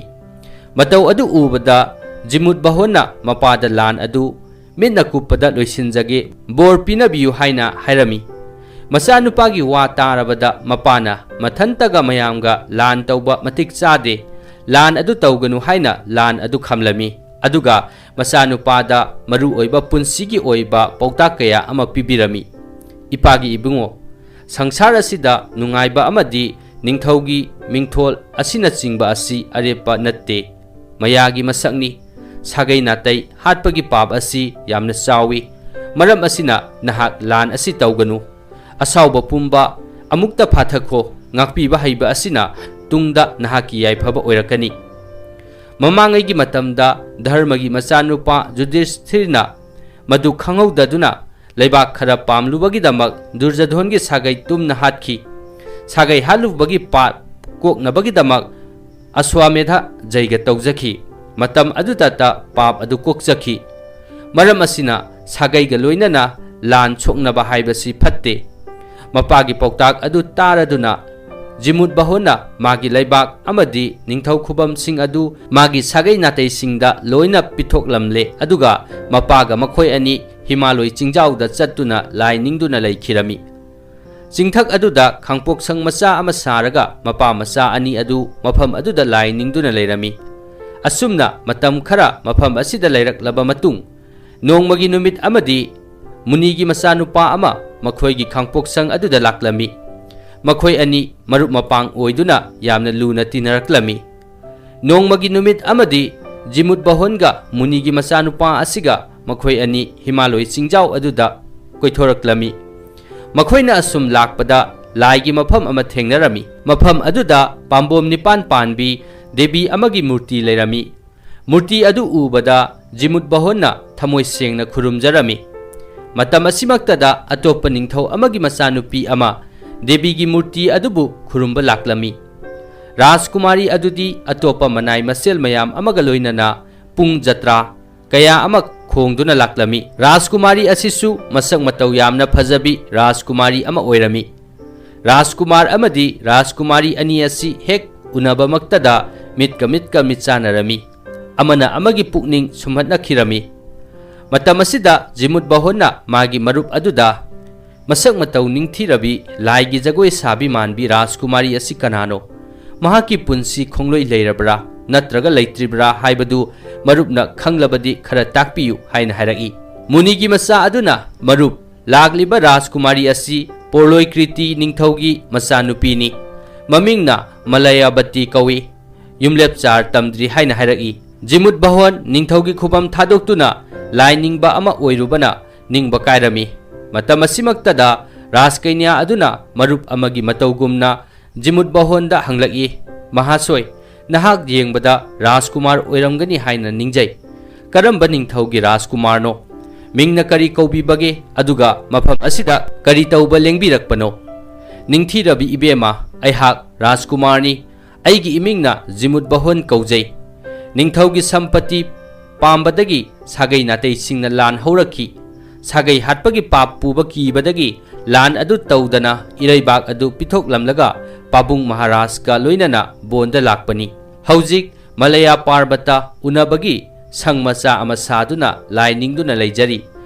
ꯃꯇꯧ ꯑꯗꯨ ꯎꯕꯗ ꯖꯤꯃꯨꯠ ꯕꯍꯣꯟꯅ ꯃꯄꯥꯗ ꯂꯥꯟ ꯑꯗꯨ ꯃꯤꯠꯅ ꯀꯨꯞꯄꯗ ꯂꯣꯏꯁꯤꯟꯖꯒꯦ, ꯕꯣꯔ ꯄꯤꯅꯕꯤꯌꯨ ꯍꯥꯏꯅ ꯍꯥꯏꯔꯝꯃꯤ꯫ ꯃꯆꯥꯅꯨꯄꯥꯒꯤ ꯋꯥ ꯇꯥꯔꯕꯗ ꯃꯄꯥꯅ ꯃꯊꯟꯇꯒ ꯃꯌꯥꯝꯒ ꯂꯥꯟ ꯇꯧꯕ ꯃꯇꯤꯛ ꯆꯥꯗꯦ, ꯂꯥꯟ ꯑꯗꯨ ꯇꯧꯒꯅꯨ ꯍꯥꯏꯅ ꯂꯥꯟ ꯑꯗꯨ ꯈꯝꯂꯝꯃꯤ꯫ ꯑꯗꯨꯒ ꯃꯆꯥꯅꯨꯄꯥꯗ ꯃꯔꯨ ꯑꯣꯏꯕ ꯄꯨꯟꯁꯤꯒꯤ ꯑꯣꯏꯕ ꯄꯥꯎꯇꯥꯛ ꯀꯌꯥ ꯑꯃ ꯄꯤꯕꯤꯔꯝꯃꯤ꯫ ꯏꯄꯥꯒꯤ ꯏꯕꯨꯡꯉꯣ, ꯁꯪꯁꯥꯔ ꯑꯁꯤꯗ ꯅꯨꯡꯉꯥꯏꯕ ꯑꯃꯗꯤ ꯅꯤꯡꯊꯧꯒꯤ ꯃꯤꯡꯊꯣꯜ ꯑꯁꯤꯅꯆꯤꯡꯕ ꯑꯁꯤ ꯑꯔꯦꯞꯄ ꯅꯠꯇꯦ, ꯃꯌꯥꯒꯤ ꯃꯁꯛꯅꯤ꯫ ꯁꯥꯒꯩ ꯅꯥꯇꯩ ꯍꯥꯠꯄꯒꯤ ꯄꯥꯞ ꯑꯁꯤ ꯌꯥꯝꯅ ꯆꯥꯎꯏ꯫ ꯃꯔꯝ ꯑꯁꯤꯅ ꯅꯍꯥꯛ ꯂꯥꯟ ꯑꯁꯤ ꯇꯧꯒꯅꯨ꯫ ꯑꯁꯥꯎꯕ ꯄꯨꯝꯕ ꯑꯃꯨꯛꯇ ꯐꯥꯊꯈꯣ꯫ ꯉꯥꯛꯄꯤꯕ ꯍꯩꯕ ꯑꯁꯤꯅ ꯇꯨꯡꯗ ꯅꯍꯥꯛꯀꯤ ꯌꯥꯏꯐꯕ ꯑꯣꯏꯔꯛꯀꯅꯤ꯫ ꯃꯃꯥꯡꯉꯩꯒꯤ ꯃꯇꯝꯗ ꯙꯔꯃꯒꯤ ꯃꯆꯥꯅꯨꯄꯥ ꯌꯨꯙꯤꯁꯊꯤꯔꯅ ꯃꯗꯨ ꯈꯪꯍꯧꯗꯗꯨꯅ ꯂꯩꯕꯥꯛ ꯈꯔ ꯄꯥꯝꯂꯨꯕꯒꯤꯗꯃꯛ ꯗꯨꯔꯖꯙꯣꯟꯒꯤ ꯁꯥꯒꯩ ꯇꯨꯝꯅ ꯍꯥꯠꯈꯤ꯫ ꯁꯥꯒꯩ ꯍꯥꯠꯂꯨꯕꯒꯤ ꯄꯥꯞ ꯀꯣꯛꯅꯕꯒꯤꯗꯃꯛ ꯑꯁ꯭ꯋꯥꯃꯦꯙ ꯖꯩꯒ ꯇꯧꯖꯈꯤ꯫ ꯃꯇꯝ ꯑꯗꯨꯗꯇ ꯄꯥꯞ ꯑꯗꯨ ꯀꯣꯛꯆꯈꯤ꯫ ꯃꯔꯝ ꯑꯁꯤꯅ ꯁꯥꯒꯩꯒ ꯂꯣꯏꯅꯅ ꯂꯥꯟ ꯁꯣꯛꯅꯕ ꯍꯥꯏꯕꯁꯤ ꯐꯠꯇꯦ꯫ ꯃꯄꯥꯒꯤ ꯄꯥꯎꯇꯥꯛ ꯑꯗꯨ ꯇꯥꯔꯗꯨꯅ ꯖꯤꯃꯨꯠ ꯕꯍꯣꯟꯅ ꯃꯥꯒꯤ ꯂꯩꯕꯥꯛ ꯑꯃꯗꯤ ꯅꯤꯡꯊꯧ ꯈꯨꯕꯝꯁꯤꯡ ꯑꯗꯨ ꯃꯥꯒꯤ ꯁꯥꯒꯩ ꯅꯥꯇꯩꯁꯤꯡꯗ ꯂꯣꯏꯅ ꯄꯤꯊꯣꯛꯂꯝꯂꯦ, ꯑꯗꯨꯒ ꯃꯄꯥꯒ ꯃꯈꯣꯏ ꯑꯅꯤ ꯍꯤꯃꯥꯂꯣꯏ ꯆꯤꯡꯖꯥꯎꯗ ꯆꯠꯇꯨꯅ ꯂꯥꯏ ꯅꯤꯡꯗꯨꯅ ꯂꯩꯈꯤꯔꯝꯃꯤ꯫ ꯆꯤꯡꯊꯛ ꯑꯗꯨꯗ ꯈꯥꯡꯄꯣꯛꯁꯪ ꯃꯆꯥ ꯑꯃ ꯁꯥꯔꯒ ꯃꯄꯥ ꯃꯆꯥ ꯑꯅꯤ ꯑꯗꯨ ꯃꯐꯝ ꯑꯗꯨꯗ ꯂꯥꯏ ꯅꯤꯡꯗꯨꯅ ꯂꯩꯔꯝꯃꯤ꯫ ꯑꯁꯨꯝꯅ ꯃꯇꯝ ꯈꯔ ꯃꯐꯝ ꯑꯁꯤꯗ ꯂꯩꯔꯛꯂꯕ ꯃꯇꯨꯡ, ꯅꯣꯡꯃꯒꯤ ꯅꯨꯃꯤꯠ ꯑꯃꯗꯤ ꯃꯨꯅꯤꯒꯤ ꯃꯆꯥꯅꯨꯄꯥ ꯑꯃ ꯃꯈꯣꯏꯒꯤ ꯈꯥꯡꯄꯣꯛꯁꯪ ꯑꯗꯨꯗ ꯂꯥꯛꯂꯝꯃꯤ꯫ ꯃꯈꯣꯏ ꯑꯅꯤ ꯃꯔꯨꯞ ꯃꯄꯥꯡ ꯑꯣꯏꯗꯨꯅ ꯌꯥꯝꯅ ꯂꯨꯅ ꯇꯤꯟꯅꯔꯛꯂꯝꯃꯤ꯫ ꯅꯣꯡꯃꯒꯤ ꯅꯨꯃꯤꯠ ꯑꯃꯗꯤ ꯖꯤꯃꯨꯠꯕꯍꯣꯟꯒ ꯃꯨꯅꯤꯒꯤ ꯃꯆꯥꯅꯨꯄꯥ ꯑꯁꯤꯒ ꯃꯈꯣꯏ ꯑꯅꯤ ꯍꯤꯃꯥꯂꯣꯏ ꯆꯤꯡꯖꯥꯎ ꯑꯗꯨꯗ ꯀꯣꯏꯊꯣꯔꯛꯂꯝꯃꯤ꯫ ꯃꯈꯣꯏꯅ ꯑꯁꯨꯝ ꯂꯥꯛꯄꯗ ꯂꯥꯏꯒꯤ ꯃꯐꯝ ꯑꯃ ꯊꯦꯡꯅꯔꯝꯃꯤ꯫ ꯃꯐꯝ ꯑꯗꯨꯗ ꯄꯥꯝꯕꯣꯝ ꯅꯤꯄꯥꯟ ꯄꯥꯟꯕꯤ ꯗꯦꯕꯤ ꯑꯃꯒꯤ ꯃꯨꯔꯇꯤ ꯂꯩꯔꯝꯃꯤ꯫ ꯃꯨꯔꯇꯤ ꯑꯗꯨ ꯎꯕꯗ ꯖꯤꯃꯨꯠꯕꯍꯣꯟꯅ ꯊꯃꯣꯏ ꯁꯦꯡꯅ ꯈꯨꯔꯨꯝꯖꯔꯝꯃꯤ꯫ ꯃꯇꯝ ꯑꯁꯤꯃꯛꯇꯗ ꯑꯇꯣꯞꯄ ꯅꯤꯡꯊꯧ ꯑꯃꯒꯤ ꯃꯆꯥꯅꯨꯄꯤ ꯑꯃ ꯗꯦꯕꯤꯒꯤ ꯃꯨꯔꯇꯤ ꯑꯗꯨꯕꯨ ꯈꯨꯔꯨꯝꯕ ꯂꯥꯛꯂꯝꯃꯤ꯫ ꯔꯥꯖꯀꯨꯃꯥꯔꯤ ꯑꯗꯨꯗꯤ ꯑꯇꯣꯞꯄ ꯃꯅꯥꯏ ꯃꯁꯦꯜ ꯃꯌꯥꯝ ꯑꯃꯒ ꯂꯣꯏꯅꯅ ꯄꯨꯡ ꯖꯇ꯭ꯔꯥ ꯀꯌꯥ ꯑꯃ ꯈꯣꯡꯗꯨꯅ ꯂꯥꯛꯂꯝꯃꯤ꯫ ꯔꯥꯖꯀꯨꯃꯥꯔꯤ ꯑꯁꯤꯁꯨ ꯃꯁꯛ ꯃꯇꯧ ꯌꯥꯝꯅ ꯐꯖꯕꯤ ꯔꯥꯖꯀꯨꯃꯥꯔꯤ ꯑꯃ ꯑꯣꯏꯔꯝꯃꯤ꯫ ꯔꯥꯖꯀꯨꯃꯥꯔ ꯑꯃꯗꯤ ꯔꯥꯖꯀꯨꯃꯥꯔꯤ ꯑꯅꯤ ꯑꯁꯤ ꯍꯦꯛ ꯎꯅꯕꯃꯛꯇꯗ ꯃꯤꯠꯀ ꯃꯤꯠꯀ ꯃꯤꯠꯆꯥꯟꯅꯔꯝꯃꯤ꯫ ꯑꯃꯅ ꯑꯃꯒꯤ ꯄꯨꯛꯅꯤꯡ ꯁꯨꯝꯍꯠꯅꯈꯤꯔꯝꯃꯤ꯫ ꯃꯇꯝ ꯑꯁꯤꯗ ꯖꯤꯃꯨꯠꯕꯍꯣꯟꯅ ꯃꯥꯒꯤ ꯃꯔꯨꯞ ꯑꯗꯨꯗ ꯃꯁꯛ ꯃꯇꯧ ꯅꯤꯡꯊꯤꯔꯕꯤ ꯂꯥꯏꯒꯤ ꯖꯒꯣꯏ ꯁꯥꯕꯤ ꯃꯥꯟꯕꯤ ꯔꯥꯖꯀꯨꯃꯥꯔꯤ ꯑꯁꯤ ꯀꯅꯥꯅꯣ? ꯃꯍꯥꯛꯀꯤ ꯄꯨꯟꯁꯤ ꯈꯣꯡꯂꯣꯏ ꯂꯩꯔꯕ꯭ꯔꯥ ꯅꯠꯇ꯭ꯔꯒ ꯂꯩꯇ꯭ꯔꯤꯕ꯭ꯔꯥ ꯍꯥꯏꯕꯗꯨ ꯃꯔꯨꯞꯅ ꯈꯪꯂꯕꯗꯤ ꯈꯔ ꯇꯥꯛꯄꯤꯌꯨ ꯍꯥꯏꯅ ꯍꯥꯏꯔꯛꯏ꯫ ꯃꯨꯅꯤꯒꯤ ꯃꯆꯥ ꯑꯗꯨꯅ, ꯃꯔꯨꯞ, ꯂꯥꯛꯂꯤꯕ ꯔꯥꯖꯀꯨꯃꯥꯔꯤ ꯑꯁꯤ ꯄꯣꯔꯂꯣꯏ ꯀ꯭ꯔꯤꯇꯤ ꯅꯤꯡꯊꯧꯒꯤ ꯃꯆꯥꯅꯨꯄꯤꯅꯤ꯫ ꯃꯃꯤꯡꯅ ꯃꯂꯌꯥꯕꯇꯤ ꯀꯧꯏ꯫ ꯌꯨꯝꯂꯦꯞꯆꯥꯔ ꯇꯝꯗ꯭ꯔꯤ ꯍꯥꯏꯅ ꯍꯥꯏꯔꯛꯏ꯫ ꯖꯤꯃꯨꯠꯕꯍꯣꯟ ꯅꯤꯡꯊꯧꯒꯤ ꯈꯨꯕꯝ ꯊꯥꯗꯣꯛꯇꯨꯅ ꯂꯥꯏ ꯅꯤꯡꯕ ꯑꯃ ꯑꯣꯏꯔꯨꯕꯅ ꯅꯤꯡꯕ ꯀꯥꯏꯔꯝꯃꯤ꯫ ꯃꯇꯝ ꯑꯁꯤꯃꯛꯇꯗ ꯔꯥꯖꯀꯩꯅ꯭ꯌꯥ ꯑꯗꯨꯅ ꯃꯔꯨꯞ ꯑꯃꯒꯤ ꯃꯇꯧꯒꯨꯝꯅ ꯖꯤꯃꯨꯠꯕꯍꯣꯟꯗ ꯍꯪꯂꯛꯏ, "ꯃꯍꯥꯁꯣꯏ, ꯅꯍꯥꯛ ꯌꯦꯡꯕꯗ ꯔꯥꯖꯀꯨꯃꯥꯔ ꯑꯣꯏꯔꯝꯒꯅꯤ ꯍꯥꯏꯅ ꯅꯤꯡꯖꯩ꯫ ꯀꯔꯝꯕ ꯅꯤꯡꯊꯧꯒꯤ ꯔꯥꯖꯀꯨꯃꯥꯔꯅꯣ? ꯃꯤꯡꯅ ꯀꯔꯤ ꯀꯧꯕꯤꯕꯒꯦ? ꯑꯗꯨꯒ ꯃꯐꯝ ꯑꯁꯤꯗ ꯀꯔꯤ ꯇꯧꯕ ꯂꯦꯡꯕꯤꯔꯛꯄꯅꯣ?" "ꯅꯤꯡꯊꯤꯔꯕꯤ ꯏꯕꯦꯝꯃ, ꯑꯩꯍꯥꯛ ꯔꯥꯖꯀꯨꯃꯥꯔꯅꯤ꯫ ꯑꯩꯒꯤ ꯏꯃꯤꯡꯅ ꯖꯤꯃꯨꯠꯕꯍꯣꯟ ꯀꯧꯖꯩ꯫ ꯅꯤꯡꯊꯧꯒꯤ ꯁꯝꯄꯇꯤ ꯄꯥꯝꯕꯗꯒꯤ ꯁꯥꯒꯩ ꯅꯥꯇꯩꯁꯤꯡꯅ ꯂꯥꯟ ꯍꯧꯔꯛꯈꯤ꯫ ꯁꯥꯒꯩ ꯍꯥꯠꯄꯒꯤ ꯄꯥꯞ ꯄꯨꯕ ꯀꯤꯕꯗꯒꯤ ꯂꯥꯟ ꯑꯗꯨ ꯇꯧꯗꯅ ꯏꯔꯩꯕꯥꯛ ꯑꯗꯨ ꯄꯤꯊꯣꯛꯂꯝꯂꯒ ꯄꯥꯕꯨꯡ ꯃꯍꯥꯔꯥꯖꯀ ꯂꯣꯏꯅꯅ ꯕꯣꯟꯗ ꯂꯥꯛꯄꯅꯤ꯫ ꯍꯧꯖꯤꯛ ꯃꯂꯌꯥ ꯄꯥꯔꯕꯇ ꯎꯅꯕꯒꯤ ꯁꯪ ꯃꯆꯥ ꯑꯃ ꯁꯥꯗꯨꯅ ꯂꯥꯏ ꯅꯤꯡꯗꯨꯅ ꯂꯩꯖꯔꯤ"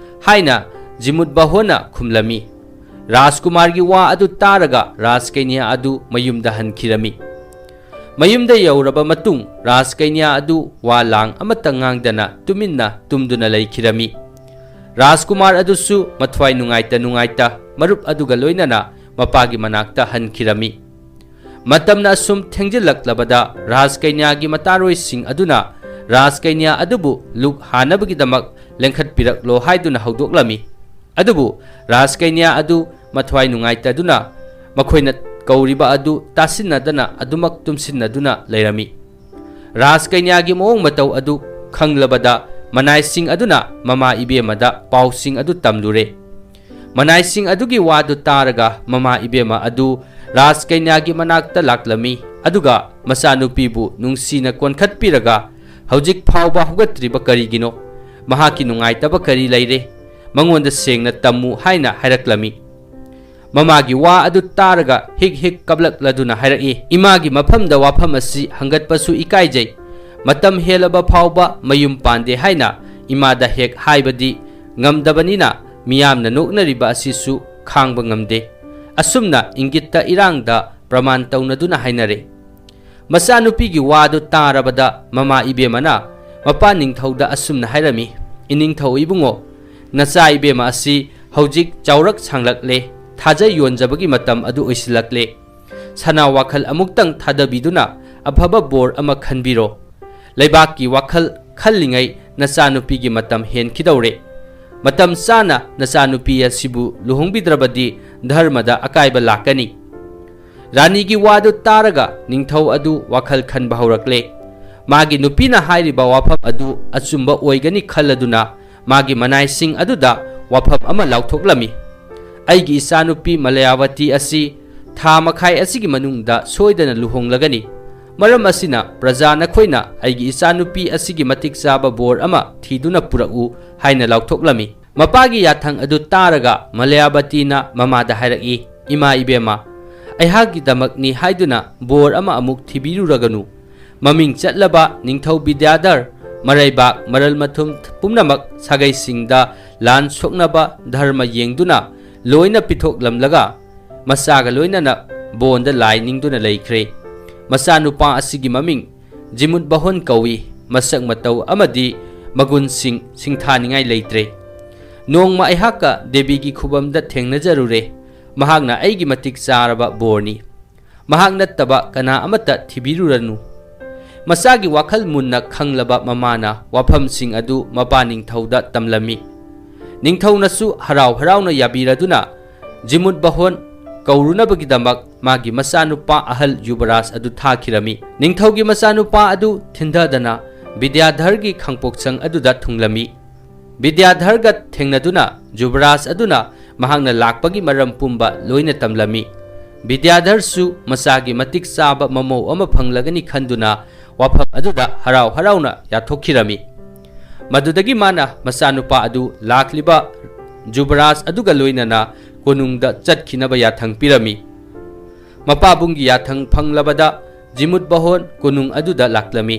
ꯍꯥꯏꯅ ꯖꯤꯃꯨꯠꯕꯍꯣꯟꯅ ꯈꯨꯝꯂꯝꯃꯤ꯫ ꯔꯥꯖꯀꯨꯃꯥꯔꯒꯤ ꯋꯥ ꯑꯗꯨ ꯇꯥꯔꯒ ꯔꯥꯖꯀꯩꯅ꯭ꯌꯥ ꯑꯗꯨ ꯃꯌꯨꯝꯗ ꯍꯟꯈꯤꯔꯝꯃꯤ꯫ ꯃꯌꯨꯝꯗ ꯌꯧꯔꯕ ꯃꯇꯨꯡ ꯔꯥꯖꯀꯩꯅ꯭ꯌꯥ ꯑꯗꯨ ꯋꯥ ꯂꯥꯡ ꯑꯃꯠꯇ ꯉꯥꯡꯗꯅ ꯇꯨꯃꯤꯟꯅ ꯇꯨꯝꯗꯨꯅ ꯂꯩꯈꯤꯔꯝꯃꯤ꯫ ꯔꯥꯖꯀꯨꯃꯥꯔ ꯑꯗꯨꯁꯨ ꯃꯊ꯭ꯋꯥꯏ ꯅꯨꯡꯉꯥꯏꯇ ꯅꯨꯡꯉꯥꯏꯇ ꯃꯔꯨꯞ ꯑꯗꯨꯒ ꯂꯣꯏꯅꯅ ꯃꯄꯥꯒꯤ ꯃꯅꯥꯛꯇ ꯍꯟꯈꯤꯔꯝꯃꯤ꯫ ꯃꯇꯝꯅ ꯑꯁꯨꯝ ꯊꯦꯡꯖꯤꯜꯂꯛꯂꯕꯗ ꯔꯥꯖꯀꯩꯅ꯭ꯌꯥꯒꯤ ꯃꯇꯥꯔꯣꯏꯁꯤꯡ ꯑꯗꯨꯅ ꯔꯥꯖꯀꯩꯅ꯭ꯌꯥ ꯑꯗꯨꯕꯨ ꯂꯨꯛ ꯍꯥꯅꯕꯒꯤꯗꯃꯛ ꯂꯦꯡꯈꯠꯄꯤꯔꯛꯂꯣ ꯍꯥꯏꯗꯨꯅ ꯍꯧꯗꯣꯛꯂꯝꯃꯤ꯫ ꯑꯗꯨꯕꯨ ꯔꯥꯖꯀꯩꯅ꯭ꯌꯥ ꯑꯗꯨ ꯃꯊ꯭ꯋꯥꯏ ꯅꯨꯡꯉꯥꯏꯇꯗꯨꯅ ꯃꯈꯣꯏꯅ ꯀꯧꯔꯤꯕ ꯑꯗꯨ ꯇꯥꯁꯤꯟꯅꯗꯅ ꯑꯗꯨꯃꯛ ꯇꯨꯝꯁꯤꯟꯅꯗꯨꯅ ꯂꯩꯔꯝꯃꯤ꯫ ꯔꯥꯖꯀꯩꯅ꯭ꯌꯥꯒꯤ ꯃꯑꯣꯡ ꯃꯇꯧ ꯑꯗꯨ ꯈꯪꯂꯕꯗ ꯃꯅꯥꯏꯁꯤꯡ ꯑꯗꯨꯅ ꯃꯃꯥ ꯏꯕꯦꯝꯃꯗ ꯄꯥꯎꯁꯤꯡ ꯑꯗꯨ ꯇꯝꯂꯨꯔꯦ꯫ ꯃꯅꯥꯏꯁꯤꯡ ꯑꯗꯨꯒꯤ ꯋꯥꯗꯨ ꯇꯥꯔꯒ ꯃꯃꯥ ꯏꯕꯦꯝꯃ ꯑꯗꯨ ꯔꯥꯖꯀꯩꯅ꯭ꯌꯥꯒꯤ ꯃꯅꯥꯛꯇ ꯂꯥꯛꯂꯝꯃꯤ, ꯑꯗꯨꯒ ꯃꯆꯥꯅꯨꯄꯤꯕꯨ ꯅꯨꯡꯁꯤꯅ ꯀꯣꯟꯈꯠꯄꯤꯔꯒ, "ꯍꯧꯖꯤꯛ ꯐꯥꯎꯕ ꯍꯧꯒꯠꯇ꯭ꯔꯤꯕ ꯀꯔꯤꯒꯤꯅꯣ? ꯃꯍꯥꯛꯀꯤ ꯅꯨꯡꯉꯥꯏꯇꯕ ꯀꯔꯤ ꯂꯩꯔꯦ? ꯃꯉꯣꯟꯗ ꯁꯦꯡꯅ ꯇꯝꯃꯨ" ꯍꯥꯏꯅ ꯍꯥꯏꯔꯛꯂꯝꯃꯤ꯫ ꯃꯃꯥꯒꯤ ꯋꯥ ꯑꯗꯨ ꯇꯥꯔꯒ ꯍꯤꯛ ꯍꯤꯛ ꯀꯞꯂꯛꯂꯗꯨꯅ ꯍꯥꯏꯔꯛꯏ, "ꯏꯃꯥꯒꯤ ꯃꯐꯝꯗ ꯋꯥꯐꯝ ꯑꯁꯤ ꯍꯪꯒꯠꯄꯁꯨ ꯏꯀꯥꯏꯖꯩ꯫ ꯃꯇꯝ ꯍꯦꯜꯂꯕ ꯐꯥꯎꯕ ꯃꯌꯨꯝ ꯄꯥꯟꯗꯦ ꯍꯥꯏꯅ ꯏꯃꯥꯗ ꯍꯦꯛ ꯍꯥꯏꯕꯗꯤ ꯉꯝꯗꯕꯅꯤꯅ, ꯃꯤꯌꯥꯝꯅ ꯅꯣꯛꯅꯔꯤꯕ ꯑꯁꯤꯁꯨ ꯈꯥꯡꯕ ꯉꯝꯗꯦ꯫" ꯑꯁꯨꯝꯅ ꯏꯪꯒꯤꯠꯇ ꯏꯔꯥꯡꯗ ꯄ꯭ꯔꯃꯥꯟ ꯇꯧꯅꯗꯨꯅ ꯍꯥꯏꯅꯔꯦ꯫ ꯃꯆꯥꯅꯨꯄꯤꯒꯤ ꯋꯥꯗꯨ ꯇꯥꯔꯕꯗ ꯃꯃꯥ ꯏꯕꯦꯝꯃꯅ ꯃꯄꯥ ꯅꯤꯡꯊꯧꯗ ꯑꯁꯨꯝꯅ ꯍꯥꯏꯔꯝꯃꯤ, "ꯏꯅꯤꯡꯊꯧ ꯏꯕꯨꯡꯉꯣ, ꯅꯆꯥ ꯏꯕꯦꯝꯃ ꯑꯁꯤ ꯍꯧꯖꯤꯛ ꯆꯥꯎꯔꯛ ꯁꯥꯡꯂꯛꯂꯦ, ꯊꯥꯖ ꯌꯣꯟꯖꯕꯒꯤ ꯃꯇꯝ ꯑꯗꯨ ꯑꯣꯏꯁꯤꯜꯂꯛꯂꯦ꯫ ꯁꯅꯥ ꯋꯥꯈꯜ ꯑꯃꯨꯛꯇꯪ ꯊꯥꯗꯕꯤꯗꯨꯅ ꯑꯐꯕ ꯕꯣꯔ ꯑꯃ ꯈꯟꯕꯤꯔꯣ꯫ ꯂꯩꯕꯥꯛꯀꯤ ꯋꯥꯈꯜ ꯈꯜꯂꯤꯉꯩ ꯅꯆꯥꯅꯨꯄꯤꯒꯤ ꯃꯇꯝ ꯍꯦꯟꯈꯤꯗꯧꯔꯦ꯫ ꯃꯇꯝ ꯆꯥꯅ ꯅꯆꯥꯅꯨꯄꯤ ꯑꯁꯤꯕꯨ ꯂꯨꯍꯣꯡꯕꯤꯗ꯭ꯔꯕꯗꯤ ꯙꯔꯃꯗ ꯑꯀꯥꯏꯕ ꯂꯥꯛꯀꯅꯤ꯫" ꯔꯥꯅꯤꯒꯤ ꯋꯥꯗꯨ ꯇꯥꯔꯒ ꯅꯤꯡꯊꯧ ꯑꯗꯨ ꯋꯥꯈꯜ ꯈꯟꯕ ꯍꯧꯔꯛꯂꯦ꯫ ꯃꯥꯒꯤ ꯅꯨꯄꯤꯅ ꯍꯥꯏꯔꯤꯕ ꯋꯥꯐꯝ ꯑꯗꯨ ꯑꯆꯨꯝꯕ ꯑꯣꯏꯒꯅꯤ ꯈꯜꯂꯗꯨꯅ ꯃꯥꯒꯤ ꯃꯅꯥꯏꯁꯤꯡ ꯑꯗꯨꯗ ꯋꯥꯐꯝ ꯑꯃ ꯂꯥꯎꯊꯣꯛꯂꯝꯃꯤ, "ꯑꯩꯒꯤ ꯏꯆꯥꯅꯨꯄꯤ ꯃꯂꯌꯥꯋꯇꯤ ꯑꯁꯤ ꯊꯥ ꯃꯈꯥꯏ ꯑꯁꯤꯒꯤ ꯃꯅꯨꯡꯗ ꯁꯣꯏꯗꯅ ꯂꯨꯍꯣꯡꯂꯒꯅꯤ꯫ ꯃꯔꯝ ꯑꯁꯤꯅ ꯄ꯭ꯔꯖꯥ ꯅꯈꯣꯏꯅ ꯑꯩꯒꯤ ꯏꯆꯥꯅꯨꯄꯤ ꯑꯁꯤꯒꯤ ꯃꯇꯤꯛ ꯆꯥꯕ ꯕꯣꯔ ꯑꯃ ꯊꯤꯗꯨꯅ ꯄꯨꯔꯛꯎ" ꯍꯥꯏꯅ ꯂꯥꯎꯊꯣꯛꯂꯝꯃꯤ꯫ ꯃꯄꯥꯒꯤ ꯌꯥꯊꯪ ꯑꯗꯨ ꯇꯥꯔꯒ ꯃꯂꯌꯥꯕꯇꯤꯅ ꯃꯃꯥꯗ ꯍꯥꯏꯔꯛꯏ, "ꯏꯃꯥ ꯏꯕꯦꯝꯃ, ꯑꯩꯍꯥꯛꯀꯤꯗꯃꯛꯅꯤ ꯍꯥꯏꯗꯨꯅ ꯕꯣꯔ ꯑꯃ ꯑꯃꯨꯛ ꯊꯤꯕꯤꯔꯨꯔꯒꯅꯨ꯫ ꯃꯃꯤꯡ ꯆꯠꯂꯕ ꯅꯤꯡꯊꯧ ꯕꯤꯗ꯭ꯌꯥꯙꯔ, ꯃꯔꯩꯕꯥꯛ ꯃꯔꯜ ꯃꯊꯨꯝ ꯄꯨꯝꯅꯃꯛ ꯁꯥꯒꯩꯁꯤꯡꯗ ꯂꯥꯟ ꯁꯣꯛꯅꯕ ꯙꯔꯃ ꯌꯦꯡꯗꯨꯅ ꯂꯣꯏꯅ ꯄꯤꯊꯣꯛꯂꯝꯂꯒ ꯃꯆꯥꯒ ꯂꯣꯏꯅꯅ ꯕꯣꯟꯗ ꯂꯥꯏ ꯅꯤꯡꯗꯨꯅ ꯂꯩꯈ꯭ꯔꯦ꯫ ꯃꯆꯥꯅꯨꯄꯥ ꯑꯁꯤꯒꯤ ꯃꯃꯤꯡ ꯖꯤꯃꯨꯠ ꯕꯍꯣꯟ ꯀꯧꯏ꯫ ꯃꯁꯛ ꯃꯇꯧ ꯑꯃꯗꯤ ꯃꯒꯨꯟꯁꯤꯡ ꯁꯤꯡꯊꯥꯅꯤꯡꯉꯥꯏ ꯂꯩꯇ꯭ꯔꯦ꯫ "ꯅꯣꯡꯃ ꯑꯩꯍꯥꯛꯀ ꯗꯦꯕꯤꯒꯤ ꯈꯨꯕꯝꯗ ꯊꯦꯡꯅꯖꯔꯨꯔꯦ꯫ ꯃꯍꯥꯛꯅ ꯑꯩꯒꯤ ꯃꯇꯤꯛ ꯆꯥꯔꯕ ꯕꯣꯔꯅꯤ꯫ ꯃꯍꯥꯛ ꯅꯠꯇꯕ ꯀꯅꯥ ꯑꯃꯠꯇ ꯊꯤꯕꯤꯔꯨꯔꯅꯨ꯫" ꯃꯆꯥꯒꯤ ꯋꯥꯈꯜ ꯃꯨꯟꯅ ꯈꯪꯂꯕ ꯃꯃꯥꯅ ꯋꯥꯐꯝꯁꯤꯡ ꯑꯗꯨ ꯃꯄꯥ ꯅꯤꯡꯊꯧꯗ ꯇꯝꯂꯝꯃꯤ꯫ ꯅꯤꯡꯊꯧꯅꯁꯨ ꯍꯔꯥꯎ ꯍꯔꯥꯎꯅ ꯌꯥꯕꯤꯔꯗꯨꯅ ꯖꯤꯃꯨꯠ ꯕꯍꯣꯟ ꯀꯧꯔꯨꯅꯕꯒꯤꯗꯃꯛ ꯃꯥꯒꯤ ꯃꯆꯥꯅꯨꯄꯥ ꯑꯍꯜ ꯌꯨꯕꯔꯥꯖ ꯑꯗꯨ ꯊꯥꯈꯤꯔꯝꯃꯤ꯫ ꯅꯤꯡꯊꯧꯒꯤ ꯃꯆꯥꯅꯨꯄꯥ ꯑꯗꯨ ꯊꯤꯟꯊꯗꯅ ꯕꯤꯗ꯭ꯌꯥꯙꯔꯒꯤ ꯈꯥꯡꯄꯣꯛꯁꯪ ꯑꯗꯨꯗ ꯊꯨꯡꯂꯝꯃꯤ꯫ ꯕꯤꯗ꯭ꯌꯥꯙꯔꯒ ꯊꯦꯡꯅꯗꯨꯅ ꯖꯨꯕꯔꯥꯖ ꯑꯗꯨꯅ ꯃꯍꯥꯛꯅ ꯂꯥꯛꯄꯒꯤ ꯃꯔꯝ ꯄꯨꯝꯕ ꯂꯣꯏꯅ ꯇꯝꯂꯝꯃꯤ꯫ ꯕꯤꯗ꯭ꯌꯥꯙꯔꯁꯨ ꯃꯆꯥꯒꯤ ꯃꯇꯤꯛ ꯆꯥꯕ ꯃꯃꯧ ꯑꯃ ꯐꯪꯂꯒꯅꯤ ꯈꯟꯗꯨꯅ ꯋꯥꯐꯝ ꯑꯗꯨꯗ ꯍꯔꯥꯎ ꯍꯔꯥꯎꯅ ꯌꯥꯊꯣꯛꯈꯤꯔꯝꯃꯤ꯫ ꯃꯗꯨꯗꯒꯤ ꯃꯥꯅ ꯃꯆꯥꯅꯨꯄꯥ ꯑꯗꯨ ꯂꯥꯛꯂꯤꯕ ꯖꯨꯕꯔꯥꯖ ꯑꯗꯨꯒ ꯂꯣꯏꯅꯅ ꯀꯣꯅꯨꯡꯗ ꯆꯠꯈꯤꯅꯕ ꯌꯥꯊꯪ ꯄꯤꯔꯝꯃꯤ꯫ ꯃꯄꯥꯕꯨꯡꯒꯤ ꯌꯥꯊꯪ ꯐꯪꯂꯕꯗ ꯖꯤꯃꯨꯠ ꯕꯍꯣꯟ ꯀꯣꯅꯨꯡ ꯑꯗꯨꯗ ꯂꯥꯛꯂꯝꯃꯤ꯫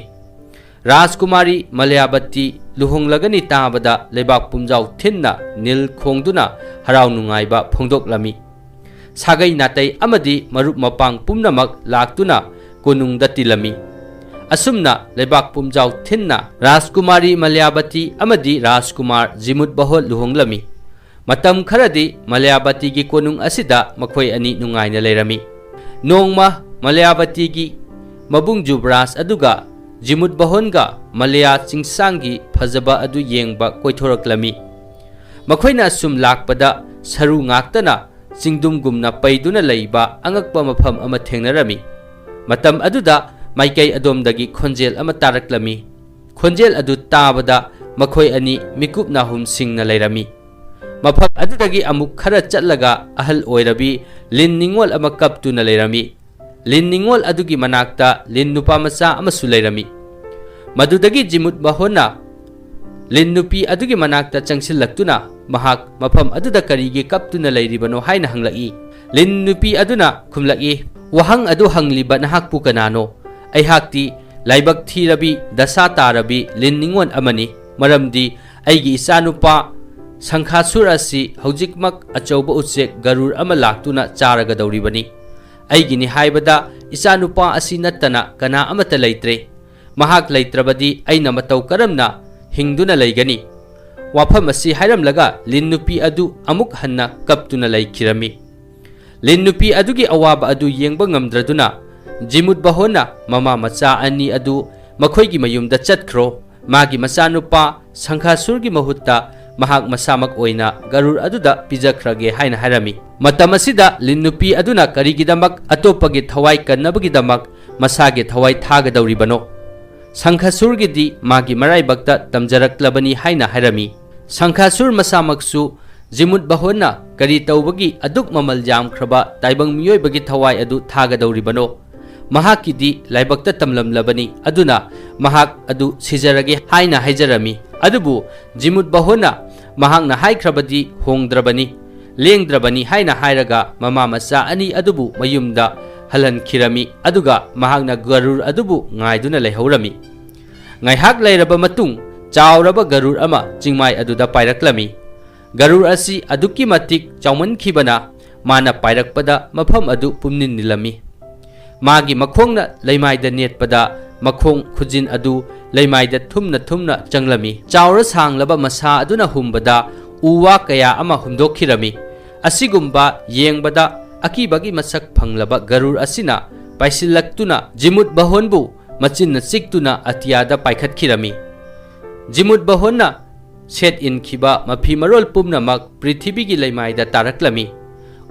ꯔꯥꯖꯀꯨꯃꯥꯔꯤ ꯃꯂꯌꯥꯕꯇꯤ ꯂꯨꯍꯣꯡꯂꯒꯅꯤ ꯇꯥꯕꯗ ꯂꯩꯕꯥꯛ ꯄꯨꯝꯖꯥꯎ ꯊꯤꯟꯅ ꯅꯤꯜ ꯈꯣꯡꯗꯨꯅ ꯍꯔꯥꯎ ꯅꯨꯡꯉꯥꯏꯕ ꯐꯣꯡꯗꯣꯛꯂꯝꯃꯤ꯫ ꯁꯥꯒꯩ ꯅꯥꯇꯩ ꯑꯃꯗꯤ ꯃꯔꯨꯞ ꯃꯄꯥꯡ ꯄꯨꯝꯅꯃꯛ ꯂꯥꯛꯇꯨꯅ ꯀꯣꯅꯨꯡꯗ ꯇꯤꯜꯂꯝꯃꯤ꯫ ꯑꯁꯨꯝꯅ ꯂꯩꯕꯥꯛ ꯄꯨꯝꯖꯥꯎ ꯊꯤꯟꯅ ꯔꯥꯖꯀꯨꯃꯥꯔꯤ ꯃꯂꯌꯥꯕꯇꯤ ꯑꯃꯗꯤ ꯔꯥꯖꯀꯨꯃꯥꯔ ꯖꯤꯃꯨꯠ ꯕꯍꯣꯟ ꯂꯨꯍꯣꯡꯂꯝꯃꯤ꯫ ꯃꯇꯝ ꯈꯔꯗꯤ ꯃꯂꯌꯥꯕꯇꯤꯒꯤ ꯀꯣꯅꯨꯡ ꯑꯁꯤꯗ ꯃꯈꯣꯏ ꯑꯅꯤ ꯅꯨꯡꯉꯥꯏꯅ ꯂꯩꯔꯝꯃꯤ꯫ ꯅꯣꯡꯃ ꯃꯂꯌꯥꯕꯇꯤꯒꯤ ꯃꯕꯨꯡ ꯖꯨꯕꯔꯥꯖ ꯑꯗꯨꯒ ꯖꯤꯃꯨꯠ ꯕꯍꯣꯟꯒ ꯃꯂꯌꯥ ꯆꯤꯡꯁꯥꯡꯒꯤ ꯐꯖꯕ ꯑꯗꯨ ꯌꯦꯡꯕ ꯀꯣꯏꯊꯣꯔꯛꯂꯝꯃꯤ꯫ ꯃꯈꯣꯏꯅ ꯑꯁꯨꯝ ꯂꯥꯛꯄꯗ ꯁꯔꯨ ꯉꯥꯛꯇꯅ ꯆꯤꯡꯗꯨꯝꯒꯨꯝꯅ ꯄꯩꯗꯨꯅ ꯂꯩꯕ ꯑꯉꯛꯄ ꯃꯐꯝ ꯑꯃ ꯊꯦꯡꯅꯔꯝꯃꯤ꯫ ꯃꯇꯝ ꯑꯗꯨꯗ ꯃꯥꯏꯀꯩ ꯑꯗꯣꯝꯗꯒꯤ ꯈꯣꯟꯖꯦꯜ ꯑꯃ ꯇꯥꯔꯛꯂꯝꯃꯤ꯫ ꯈꯣꯟꯖꯦꯜ ꯑꯗꯨ ꯇꯥꯕꯗ ꯃꯈꯣꯏ ꯑꯅꯤ ꯃꯤꯀꯨꯞ ꯅꯥꯍꯨꯝ ꯁꯤꯡꯅ ꯂꯩꯔꯝꯃꯤ꯫ ꯃꯐꯝ ꯑꯗꯨꯗꯒꯤ ꯑꯃꯨꯛ ꯈꯔ ꯆꯠꯂꯒ ꯑꯍꯜ ꯑꯣꯏꯔꯕꯤ ꯂꯤꯟ ꯅꯤꯉꯣꯜ ꯑꯃ ꯀꯞꯇꯨꯅ ꯂꯩꯔꯝꯃꯤ꯫ ꯂꯤꯟ ꯅꯤꯉꯣꯜ ꯑꯗꯨꯒꯤ ꯃꯅꯥꯛꯇ ꯂꯤꯟ ꯅꯨꯄꯥ ꯃꯆꯥ ꯑꯃꯁꯨ ꯂꯩꯔꯝꯃꯤ꯫ ꯃꯗꯨꯗꯒꯤ ꯖꯤꯃꯨꯠ ꯕꯍꯣꯟꯅ ꯂꯤꯟ ꯅꯨꯄꯤ ꯑꯗꯨꯒꯤ ꯃꯅꯥꯛꯇ ꯆꯪꯁꯤꯜꯂꯛꯇꯨꯅ ꯃꯍꯥꯛ ꯃꯐꯝ ꯑꯗꯨꯗ ꯀꯔꯤꯒꯤ ꯀꯞꯇꯨꯅ ꯂꯩꯔꯤꯕꯅꯣ ꯍꯥꯏꯅ ꯍꯪꯂꯛꯏ꯫ ꯂꯤꯟ ꯅꯨꯄꯤ ꯑꯗꯨꯅ ꯈꯨꯝꯂꯛꯏ, "ꯋꯥꯍꯪ ꯑꯗꯨ ꯍꯪꯂꯤꯕ ꯅꯍꯥꯛꯄꯨ ꯀꯅꯥꯅꯣ? ꯑꯩꯍꯥꯛꯇꯤ ꯂꯥꯏꯕꯛ ꯊꯤꯔꯕꯤ, ꯗꯁꯥ ꯇꯥꯔꯕꯤ ꯂꯤꯟ ꯅꯤꯉꯣꯜ ꯑꯃꯅꯤ꯫ ꯃꯔꯝꯗꯤ ꯑꯩꯒꯤ ꯏꯆꯥꯅꯨꯄꯥ ꯁꯪꯈꯥꯁꯨꯔ ꯑꯁꯤ ꯍꯧꯖꯤꯛꯃꯛ ꯑꯆꯧꯕ ꯎꯆꯦꯛ ꯒꯔꯨꯔ ꯑꯃ ꯂꯥꯛꯇꯨꯅ ꯆꯥꯔꯒꯗꯧꯔꯤꯕꯅꯤ꯫ ꯑꯩꯒꯤꯅꯤ ꯍꯥꯏꯕꯗ ꯏꯆꯥꯅꯨꯄꯥ ꯑꯁꯤ ꯅꯠꯇꯅ ꯀꯅꯥ ꯑꯃꯠꯇ ꯂꯩꯇ꯭ꯔꯦ꯫ ꯃꯍꯥꯛ ꯂꯩꯇ꯭ꯔꯕꯗꯤ ꯑꯩꯅ ꯃꯇꯧ ꯀꯔꯝꯅ ꯍꯤꯡꯗꯨꯅ ꯂꯩꯒꯅꯤ?" ꯋꯥꯐꯝ ꯑꯁꯤ ꯍꯥꯏꯔꯝꯂꯒ ꯂꯤꯟ ꯅꯨꯄꯤ ꯑꯗꯨ ꯑꯃꯨꯛ ꯍꯟꯅ ꯀꯞꯇꯨꯅ ꯂꯩꯈꯤꯔꯝꯃꯤ꯫ ꯂꯤꯟ ꯅꯨꯄꯤ ꯑꯗꯨꯒꯤ ꯑꯋꯥꯕ ꯑꯗꯨ ꯌꯦꯡꯕ ꯉꯝꯗ꯭ꯔꯗꯨꯅ ꯖꯤꯃꯨꯠ ꯕꯍꯣꯟꯅ ꯃꯃꯥ ꯃꯆꯥ ꯑꯅꯤ ꯑꯗꯨ ꯃꯈꯣꯏꯒꯤ ꯃꯌꯨꯝꯗ ꯆꯠꯈ꯭ꯔꯣ, ꯃꯥꯒꯤ ꯃꯆꯥꯅꯨꯄꯥ ꯁꯪꯈꯥꯁꯨꯔꯒꯤ ꯃꯍꯨꯠꯇ ꯃꯍꯥꯛ ꯃꯁꯥꯃꯛ ꯑꯣꯏꯅ ꯒꯔꯨꯔ ꯑꯗꯨꯗ ꯄꯤꯖꯈ꯭ꯔꯒꯦ ꯍꯥꯏꯅ ꯍꯥꯏꯔꯝꯃꯤ꯫ ꯃꯇꯝ ꯑꯁꯤꯗ ꯂꯤꯟ ꯅꯨꯄꯤ ꯑꯗꯨꯅ ꯀꯔꯤꯒꯤꯗꯃꯛ ꯑꯇꯣꯞꯄꯒꯤ ꯊꯋꯥꯏ ꯀꯟꯅꯕꯒꯤꯗꯃꯛ ꯃꯁꯥꯒꯤ ꯊꯋꯥꯏ ꯊꯥꯒꯗꯧꯔꯤꯕꯅꯣ? ꯁꯪꯈꯥꯁꯨꯔꯒꯤꯗꯤ ꯃꯥꯒꯤ ꯃꯔꯥꯏꯕꯛꯇ ꯇꯝꯖꯔꯛꯂꯕꯅꯤ ꯍꯥꯏꯅ ꯍꯥꯏꯔꯝꯃꯤ꯫ ꯁꯪꯈꯥꯁꯨꯔ ꯃꯁꯥꯃꯛꯁꯨ ꯖꯤꯃꯨꯠ ꯕꯍꯣꯟꯅ ꯀꯔꯤ ꯇꯧꯕꯒꯤ ꯑꯗꯨꯛ ꯃꯃꯜ ꯌꯥꯝꯈ꯭ꯔꯕ ꯇꯥꯏꯕꯪ ꯃꯤꯑꯣꯏꯕꯒꯤ ꯊꯋꯥꯏ ꯑꯗꯨ ꯊꯥꯒꯗꯧꯔꯤꯕꯅꯣ? ꯃꯍꯥꯛꯀꯤꯗꯤ ꯂꯥꯏꯕꯛꯇ ꯇꯝꯂꯝꯂꯕꯅꯤ, ꯑꯗꯨꯅ ꯃꯍꯥꯛ ꯑꯗꯨ ꯁꯤꯖꯔꯒꯦ ꯍꯥꯏꯅ ꯍꯥꯏꯖꯔꯝꯃꯤ꯫ ꯑꯗꯨꯕꯨ ꯖꯤꯃꯨꯠ ꯕꯍꯣꯟꯅ ꯃꯍꯥꯛꯅ ꯍꯥꯏꯈ꯭ꯔꯕꯗꯤ ꯍꯣꯡꯗ꯭ꯔꯕꯅꯤ, ꯂꯦꯡꯗ꯭ꯔꯕꯅꯤ ꯍꯥꯏꯅ ꯍꯥꯏꯔꯒ ꯃꯃꯥ ꯃꯆꯥ ꯑꯅꯤ ꯑꯗꯨꯕꯨ ꯃꯌꯨꯝꯗ ꯍꯜꯍꯟꯈꯤꯔꯝꯃꯤ, ꯑꯗꯨꯒ ꯃꯍꯥꯛꯅ ꯒꯔꯨꯔ ꯑꯗꯨꯕꯨ ꯉꯥꯏꯗꯨꯅ ꯂꯩꯍꯧꯔꯝꯃꯤ꯫ ꯉꯥꯏꯍꯥꯛ ꯂꯩꯔꯕ ꯃꯇꯨꯡ ꯆꯥꯎꯔꯕ ꯒꯔꯨꯔ ꯑꯃ ꯆꯤꯡꯃꯥꯏ ꯑꯗꯨꯗ ꯄꯥꯏꯔꯛꯂꯝꯃꯤ꯫ ꯒꯔꯨꯔ ꯑꯁꯤ ꯑꯗꯨꯛꯀꯤ ꯃꯇꯤꯛ ꯆꯥꯎꯃꯟꯈꯤꯕꯅ ꯃꯥꯅ ꯄꯥꯏꯔꯛꯄꯗ ꯃꯐꯝ ꯑꯗꯨ ꯄꯨꯝꯅꯤꯟ ꯅꯤꯜꯂꯝꯃꯤ꯫ ꯃꯥꯒꯤ ꯃꯈꯣꯡꯅ ꯂꯩꯃꯥꯏꯗ ꯅꯦꯠꯄꯗ ꯃꯈꯣꯡ ꯈꯨꯖꯤꯟ ꯑꯗꯨ ꯂꯩꯃꯥꯏꯗ ꯊꯨꯝꯅ ꯊꯨꯝꯅ ꯆꯪꯂꯝꯃꯤ꯫ ꯆꯥꯎꯔ ꯁꯥꯡꯂꯕ ꯃꯁꯥ ꯑꯗꯨꯅ ꯍꯨꯝꯕꯗ ꯎ ꯋꯥ ꯀꯌꯥ ꯑꯃ ꯍꯨꯝꯗꯣꯛꯈꯤꯔꯝꯃꯤ꯫ ꯑꯁꯤꯒꯨꯝꯕ ꯌꯦꯡꯕꯗ ꯑꯀꯤꯕꯒꯤ ꯃꯁꯛ ꯐꯪꯂꯕ ꯒꯔꯨꯔ ꯑꯁꯤꯅ ꯄꯥꯏꯁꯤꯜꯂꯛꯇꯨꯅ ꯖꯤꯃꯨꯠ ꯕꯍꯣꯟꯕꯨ ꯃꯆꯤꯟꯅ ꯆꯤꯛꯇꯨꯅ ꯑꯇꯤꯌꯥꯗ ꯄꯥꯏꯈꯠꯈꯤꯔꯝꯃꯤ꯫ ꯖꯤꯃꯨꯠ ꯕꯍꯣꯟꯅ ꯁꯦꯠ ꯏꯟꯈꯤꯕ ꯃꯐꯤ ꯃꯔꯣꯜ ꯄꯨꯝꯅꯃꯛ ꯄ꯭ꯔꯤꯊꯤꯕꯤꯒꯤ ꯂꯩꯃꯥꯏꯗ ꯇꯥꯔꯛꯂꯝꯃꯤ꯫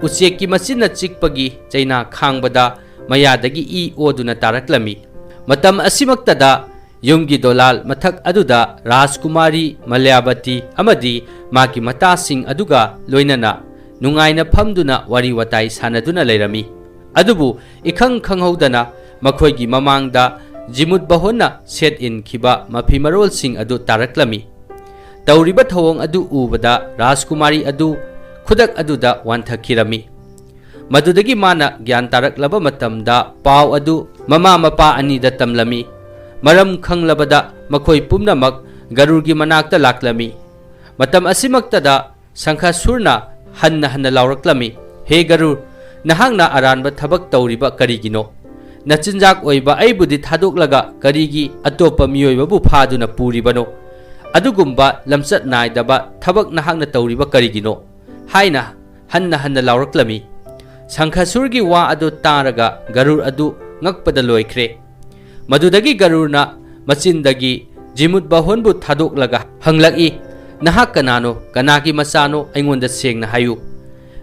ꯎꯆꯦꯛꯀꯤ ꯃꯆꯤꯟꯅ ꯆꯤꯛꯄꯒꯤ ꯆꯩꯅꯥ ꯈꯥꯡꯕꯗ ꯃꯌꯥꯗꯒꯤ ꯏ ꯑꯣꯗꯨꯅ ꯇꯥꯔꯛꯂꯝꯃꯤ꯫ ꯃꯇꯝ ꯑꯁꯤꯃꯛꯇꯗ ꯌꯨꯝꯒꯤ ꯗꯣꯂꯥꯜ ꯃꯊꯛ ꯑꯗꯨꯗ ꯔꯥꯖꯀꯨꯃꯥꯔꯤ ꯃꯂ꯭ꯌꯥꯕꯇꯤ ꯑꯃꯗꯤ ꯃꯥꯒꯤ ꯃꯇꯥꯁꯤꯡ ꯑꯗꯨꯒ ꯂꯣꯏꯅꯅ ꯅꯨꯡꯉꯥꯏꯅ ꯐꯝꯗꯨꯅ ꯋꯥꯔꯤ ꯋꯥꯇꯥꯏ ꯁꯥꯟꯅꯗꯨꯅ ꯂꯩꯔꯝꯃꯤ꯫ ꯑꯗꯨꯕꯨ ꯏꯈꯪ ꯈꯪꯍꯧꯗꯅ ꯃꯈꯣꯏꯒꯤ ꯃꯃꯥꯡꯗ ꯖꯤꯃꯨꯠ ꯕꯍꯣꯟꯅ ꯁꯦꯠ ꯏꯟꯈꯤꯕ ꯃꯐꯤ ꯃꯔꯣꯜꯁꯤꯡ ꯑꯗꯨ ꯇꯥꯔꯛꯂꯝꯃꯤ꯫ ꯇꯧꯔꯤꯕ ꯊꯧꯑꯣꯡ ꯑꯗꯨ ꯎꯕꯗ ꯔꯥꯖꯀꯨꯃꯥꯔꯤ ꯑꯗꯨ ꯈꯨꯗꯛ ꯑꯗꯨꯗ ꯋꯥꯟꯊꯈꯤꯔꯝꯃꯤ꯫ ꯃꯗꯨꯗꯒꯤ ꯃꯥꯅ ꯒ꯭ꯌꯥꯟ ꯇꯥꯔꯛꯂꯕ ꯃꯇꯝꯗ ꯄꯥꯎ ꯑꯗꯨ ꯃꯃꯥ ꯃꯄꯥ ꯑꯅꯤꯗ ꯇꯝꯂꯝꯃꯤ꯫ ꯃꯔꯝ ꯈꯪꯂꯕꯗ ꯃꯈꯣꯏ ꯄꯨꯝꯅꯃꯛ ꯒꯔꯨꯔꯒꯤ ꯃꯅꯥꯛꯇ ꯂꯥꯛꯂꯝꯃꯤ꯫ ꯃꯇꯝ ꯑꯁꯤꯃꯛꯇꯗ ꯁꯪꯈꯥꯁꯨꯔꯅ ꯍꯟꯅ ꯍꯟꯅ ꯂꯥꯎꯔꯛꯂꯝꯃꯤ, "ꯍꯦ ꯒꯔꯨꯔ, ꯅꯍꯥꯛꯅ ꯑꯔꯥꯟꯕ ꯊꯕꯛ ꯇꯧꯔꯤꯕ ꯀꯔꯤꯒꯤꯅꯣ? ꯅꯆꯤꯟꯖꯥꯛ ꯑꯣꯏꯕ ꯑꯩꯕꯨꯗꯤ ꯊꯥꯗꯣꯛꯂꯒ ꯀꯔꯤꯒꯤ ꯑꯇꯣꯞꯄ ꯃꯤꯑꯣꯏꯕꯕꯨ ꯐꯥꯗꯨꯅ ꯄꯨꯔꯤꯕꯅꯣ? ꯑꯗꯨꯒꯨꯝꯕ ꯂꯝꯆꯠ ꯅꯥꯏꯗꯕ ꯊꯕꯛ ꯅꯍꯥꯛꯅ ꯇꯧꯔꯤꯕ ꯀꯔꯤꯒꯤꯅꯣ?" ꯍꯥꯏꯅ ꯍꯟꯅ ꯍꯟꯅ ꯂꯥꯎꯔꯛꯂꯝꯃꯤ꯫ ꯁꯪꯈꯁꯨꯔꯒꯤ ꯋꯥ ꯑꯗꯨ ꯇꯥꯔꯒ ꯒꯔꯨꯔ ꯑꯗꯨ ꯉꯛꯄꯗ ꯂꯣꯏꯈ꯭ꯔꯦ꯫ ꯃꯗꯨꯗꯒꯤ ꯒꯔꯨꯔꯅ ꯃꯆꯤꯟꯗꯒꯤ ꯖꯤꯃꯨꯠ ꯕꯍꯣꯟꯕꯨ ꯊꯥꯗꯣꯛꯂꯒ ꯍꯪꯂꯛꯏ, "ꯅꯍꯥꯛ ꯀꯅꯥꯅꯣ? ꯀꯅꯥꯒꯤ ꯃꯆꯥꯅꯣ? ꯑꯩꯉꯣꯟꯗ ꯁꯦꯡꯅ ꯍꯥꯏꯌꯨ꯫"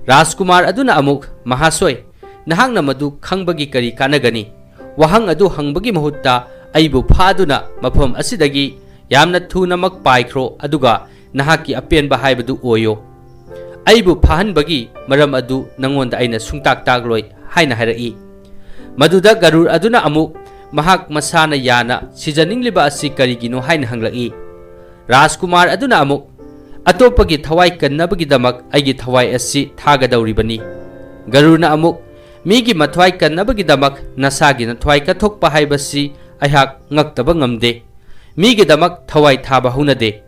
ꯔꯥꯖꯀꯨꯃꯥꯔ ꯑꯗꯨꯅ ꯑꯃꯨꯛ, "ꯃꯍꯥꯁꯣꯏ, ꯅꯍꯥꯛꯅ ꯃꯗꯨ ꯈꯪꯕꯒꯤ ꯀꯔꯤ ꯀꯥꯟꯅꯒꯅꯤ? ꯋꯥꯍꯪ ꯑꯗꯨ ꯍꯪꯕꯒꯤ ꯃꯍꯨꯠꯇ ꯑꯩꯕꯨ ꯐꯥꯗꯨꯅ ꯃꯐꯝ ꯑꯁꯤꯗꯒꯤ ꯌꯥꯝꯅ ꯊꯨꯅꯃꯛ ꯄꯥꯏꯈ꯭ꯔꯣ, ꯑꯗꯨꯒ ꯅꯍꯥꯛꯀꯤ ꯑꯄꯦꯟꯕ ꯍꯥꯏꯕꯗꯨ ꯑꯣꯏꯌꯣ꯫ ꯑꯩꯕꯨ ꯐꯥꯍꯟꯕꯒꯤ ꯃꯔꯝ ꯑꯗꯨ ꯅꯉꯣꯟꯗ ꯑꯩꯅ ꯁꯨꯡꯇꯥꯛ ꯇꯥꯛꯂꯣꯏ" ꯍꯥꯏꯅ ꯍꯥꯏꯔꯛꯏ꯫ ꯃꯗꯨꯗ ꯒꯔꯨꯔ ꯑꯗꯨꯅ ꯑꯃꯨꯛ ꯃꯍꯥꯛ ꯃꯁꯥꯅ ꯌꯥꯅ ꯁꯤꯖꯅꯤꯡꯂꯤꯕ ꯑꯁꯤ ꯀꯔꯤꯒꯤꯅꯣ ꯍꯥꯏꯅ ꯍꯪꯂꯛꯏ꯫ ꯔꯥꯖꯀꯨꯃꯥꯔ ꯑꯗꯨꯅ ꯑꯃꯨꯛ, "ꯑꯇꯣꯞꯄꯒꯤ ꯊꯋꯥꯏ ꯀꯟꯅꯕꯒꯤꯗꯃꯛ ꯑꯩꯒꯤ ꯊꯋꯥꯏ ꯑꯁꯤ ꯊꯥꯒꯗꯧꯔꯤꯕꯅꯤ꯫" ꯒꯔꯨꯔꯅ ꯑꯃꯨꯛ, "ꯃꯤꯒꯤ ꯃꯊ꯭ꯋꯥꯏ ꯀꯟꯅꯕꯒꯤꯗꯃꯛ ꯅꯁꯥꯒꯤ ꯅꯊ꯭ꯋꯥꯏ ꯀꯠꯊꯣꯛꯄ ꯍꯥꯏꯕꯁꯤ ꯑꯩꯍꯥꯛ ꯉꯛꯇꯕ ꯉꯝꯗꯦ꯫ ꯃꯤꯒꯤꯗꯃꯛ ꯊꯋꯥꯏ ꯊꯥꯕ ꯍꯧꯅꯗꯦ꯫"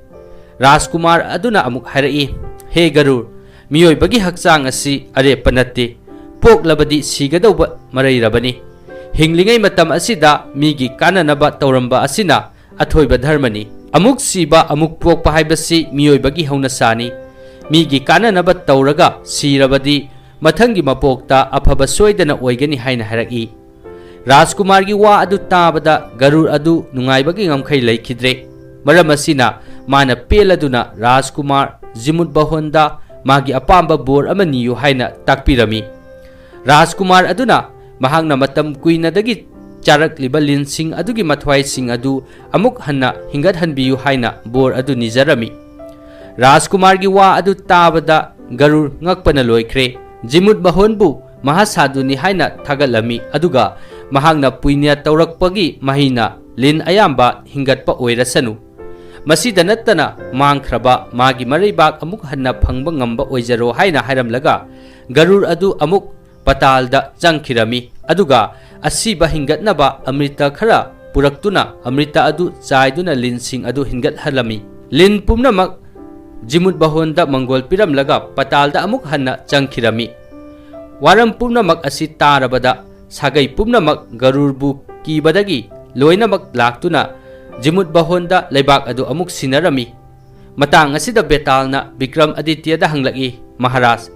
ꯔꯥꯖꯀꯨꯃꯥꯔ ꯑꯗꯨꯅ ꯑꯃꯨꯛ ꯍꯥꯏꯔꯛꯏ, "ꯍꯦ ꯒꯔꯨꯔ, ꯃꯤꯑꯣꯏꯕꯒꯤ ꯍꯛꯆꯥꯡ ꯑꯁꯤ ꯑꯔꯦꯞꯄ ꯅꯠꯇꯦ꯫ ꯄꯣꯛꯂꯕꯗꯤ ꯁꯤꯒꯗꯧꯕ ꯃꯔꯩꯔꯕꯅꯤ꯫ ꯍꯤꯡꯂꯤꯉꯩ ꯃꯇꯝ ꯑꯁꯤꯗ ꯃꯤꯒꯤ ꯀꯥꯟꯅꯅꯕ ꯇꯧꯔꯝꯕ ꯑꯁꯤꯅ ꯑꯊꯣꯏꯕ ꯙꯔꯃꯅꯤ꯫ ꯑꯃꯨꯛ ꯁꯤꯕ, ꯑꯃꯨꯛ ꯄꯣꯛꯄ ꯍꯥꯏꯕꯁꯤ ꯃꯤꯑꯣꯏꯕꯒꯤ ꯍꯧꯅꯁꯥꯅꯤ꯫ ꯃꯤꯒꯤ ꯀꯥꯟꯅꯅꯕ ꯇꯧꯔꯒ ꯁꯤꯔꯕꯗꯤ ꯃꯊꯪꯒꯤ ꯃꯄꯣꯛꯇ ꯑꯐꯕ ꯁꯣꯏꯗꯅ ꯑꯣꯏꯒꯅꯤ" ꯍꯥꯏꯅ ꯍꯥꯏꯔꯛꯏ꯫ ꯔꯥꯖꯀꯨꯃꯥꯔꯒꯤ ꯋꯥ ꯑꯗꯨ ꯇꯥꯕꯗ ꯒꯔꯨꯔ ꯑꯗꯨ ꯅꯨꯡꯉꯥꯏꯕꯒꯤ ꯉꯝꯈꯩ ꯂꯩꯈꯤꯗ꯭ꯔꯦ꯫ ꯃꯔꯝ ꯑꯁꯤꯅ ꯃꯥꯅ ꯄꯦꯜꯂꯗꯨꯅ ꯔꯥꯖꯀꯨꯃꯥꯔ ꯖꯤꯃꯨꯠ ꯕꯍꯣꯟꯗ ꯃꯥꯒꯤ ꯑꯄꯥꯝꯕ ꯕꯣꯔ ꯑꯃ ꯅꯤꯌꯨ ꯍꯥꯏꯅ ꯇꯥꯛꯄꯤꯔꯝꯃꯤ꯫ ꯔꯥꯖꯀꯨꯃꯥꯔ ꯑꯗꯨꯅ ꯃꯍꯥꯛꯅ ꯃꯇꯝ ꯀꯨꯏꯅꯗꯒꯤ ꯆꯥꯔꯛꯂꯤꯕ ꯂꯤꯟꯁꯤꯡ ꯑꯗꯨꯒꯤ ꯃꯊ꯭ꯋꯥꯏꯁꯤꯡ ꯑꯗꯨ ꯑꯃꯨꯛ ꯍꯟꯅ ꯍꯤꯡꯒꯠꯍꯟꯕꯤꯌꯨ ꯍꯥꯏꯅ ꯕꯣꯔ ꯑꯗꯨ ꯅꯤꯖꯔꯝꯃꯤ꯫ ꯔꯥꯖꯀꯨꯃꯥꯔꯒꯤ ꯋꯥ ꯑꯗꯨ ꯇꯥꯕꯗ ꯒꯔꯨꯔ ꯉꯛꯄꯅ ꯂꯣꯏꯈ꯭ꯔꯦ꯫ ꯖꯤꯃꯨꯠ ꯕꯍꯣꯟꯕꯨ ꯃꯍꯥꯁꯥꯙꯨꯅꯤ ꯍꯥꯏꯅ ꯊꯥꯒꯠꯂꯝꯃꯤ, ꯑꯗꯨꯒ ꯃꯍꯥꯛꯅ ꯄꯨꯏꯅ꯭ꯌ ꯇꯧꯔꯛꯄꯒꯤ ꯃꯍꯩꯅ ꯂꯤꯟ ꯑꯌꯥꯝꯕ ꯍꯤꯡꯒꯠꯄ ꯑꯣꯏꯔꯁꯅꯨ꯫ ꯃꯁꯤꯗ ꯅꯠꯇꯅ ꯃꯥꯡꯈ꯭ꯔꯕ ꯃꯥꯒꯤ ꯃꯔꯩꯕꯥꯛ ꯑꯃꯨꯛ ꯍꯟꯅ ꯐꯪꯕ ꯉꯝꯕ ꯑꯣꯏꯖꯔꯣ ꯍꯥꯏꯅ ꯍꯥꯏꯔꯝꯂꯒ ꯒꯔꯨꯔ ꯑꯗꯨ ꯑꯃꯨꯛ ꯄꯇꯥꯜꯗ ꯆꯪꯈꯤꯔꯝꯃꯤ, ꯑꯗꯨꯒ ꯑꯁꯤꯕ ꯍꯤꯡꯒꯠꯅꯕ ꯑꯃ꯭ꯔꯤꯇ ꯈꯔ ꯄꯨꯔꯛꯇꯨꯅ ꯑꯃ꯭ꯔꯤꯇ ꯑꯗꯨ ꯆꯥꯏꯗꯨꯅ ꯂꯤꯟꯁꯤꯡ ꯑꯗꯨ ꯍꯤꯡꯒꯠꯍꯜꯂꯝꯃꯤ꯫ ꯂꯤꯟ ꯄꯨꯝꯅꯃꯛ ꯖꯤꯃꯨꯠ ꯕꯍꯣꯟꯗ ꯃꯪꯒꯣꯜ ꯄꯤꯔꯝꯂꯒ ꯄꯇꯥꯜꯗ ꯑꯃꯨꯛ ꯍꯟꯅ ꯆꯪꯈꯤꯔꯝꯃꯤ꯫ ꯋꯥꯔꯝ ꯄꯨꯝꯅꯃꯛ ꯑꯁꯤ ꯇꯥꯔꯕꯗ ꯁꯥꯒꯩ ꯄꯨꯝꯅꯃꯛ ꯒꯔꯨꯔꯕꯨ ꯀꯤꯕꯗꯒꯤ ꯂꯣꯏꯅꯃꯛ ꯂꯥꯛꯇꯨꯅ ꯖꯤꯃꯨꯠ ꯕꯍꯣꯟꯗ ꯂꯩꯕꯥꯛ ꯑꯗꯨ ꯑꯃꯨꯛ ꯁꯤꯟꯅꯔꯝꯃꯤ꯫ ꯃꯇꯥꯡ ꯑꯁꯤꯗ ꯕꯦꯇꯥꯜꯅ ꯕꯤꯀ꯭ꯔꯝ ꯑꯗꯤꯇ꯭ꯌꯗ ꯍꯪꯂꯛꯏ, "ꯃꯍꯥꯔꯥꯖ,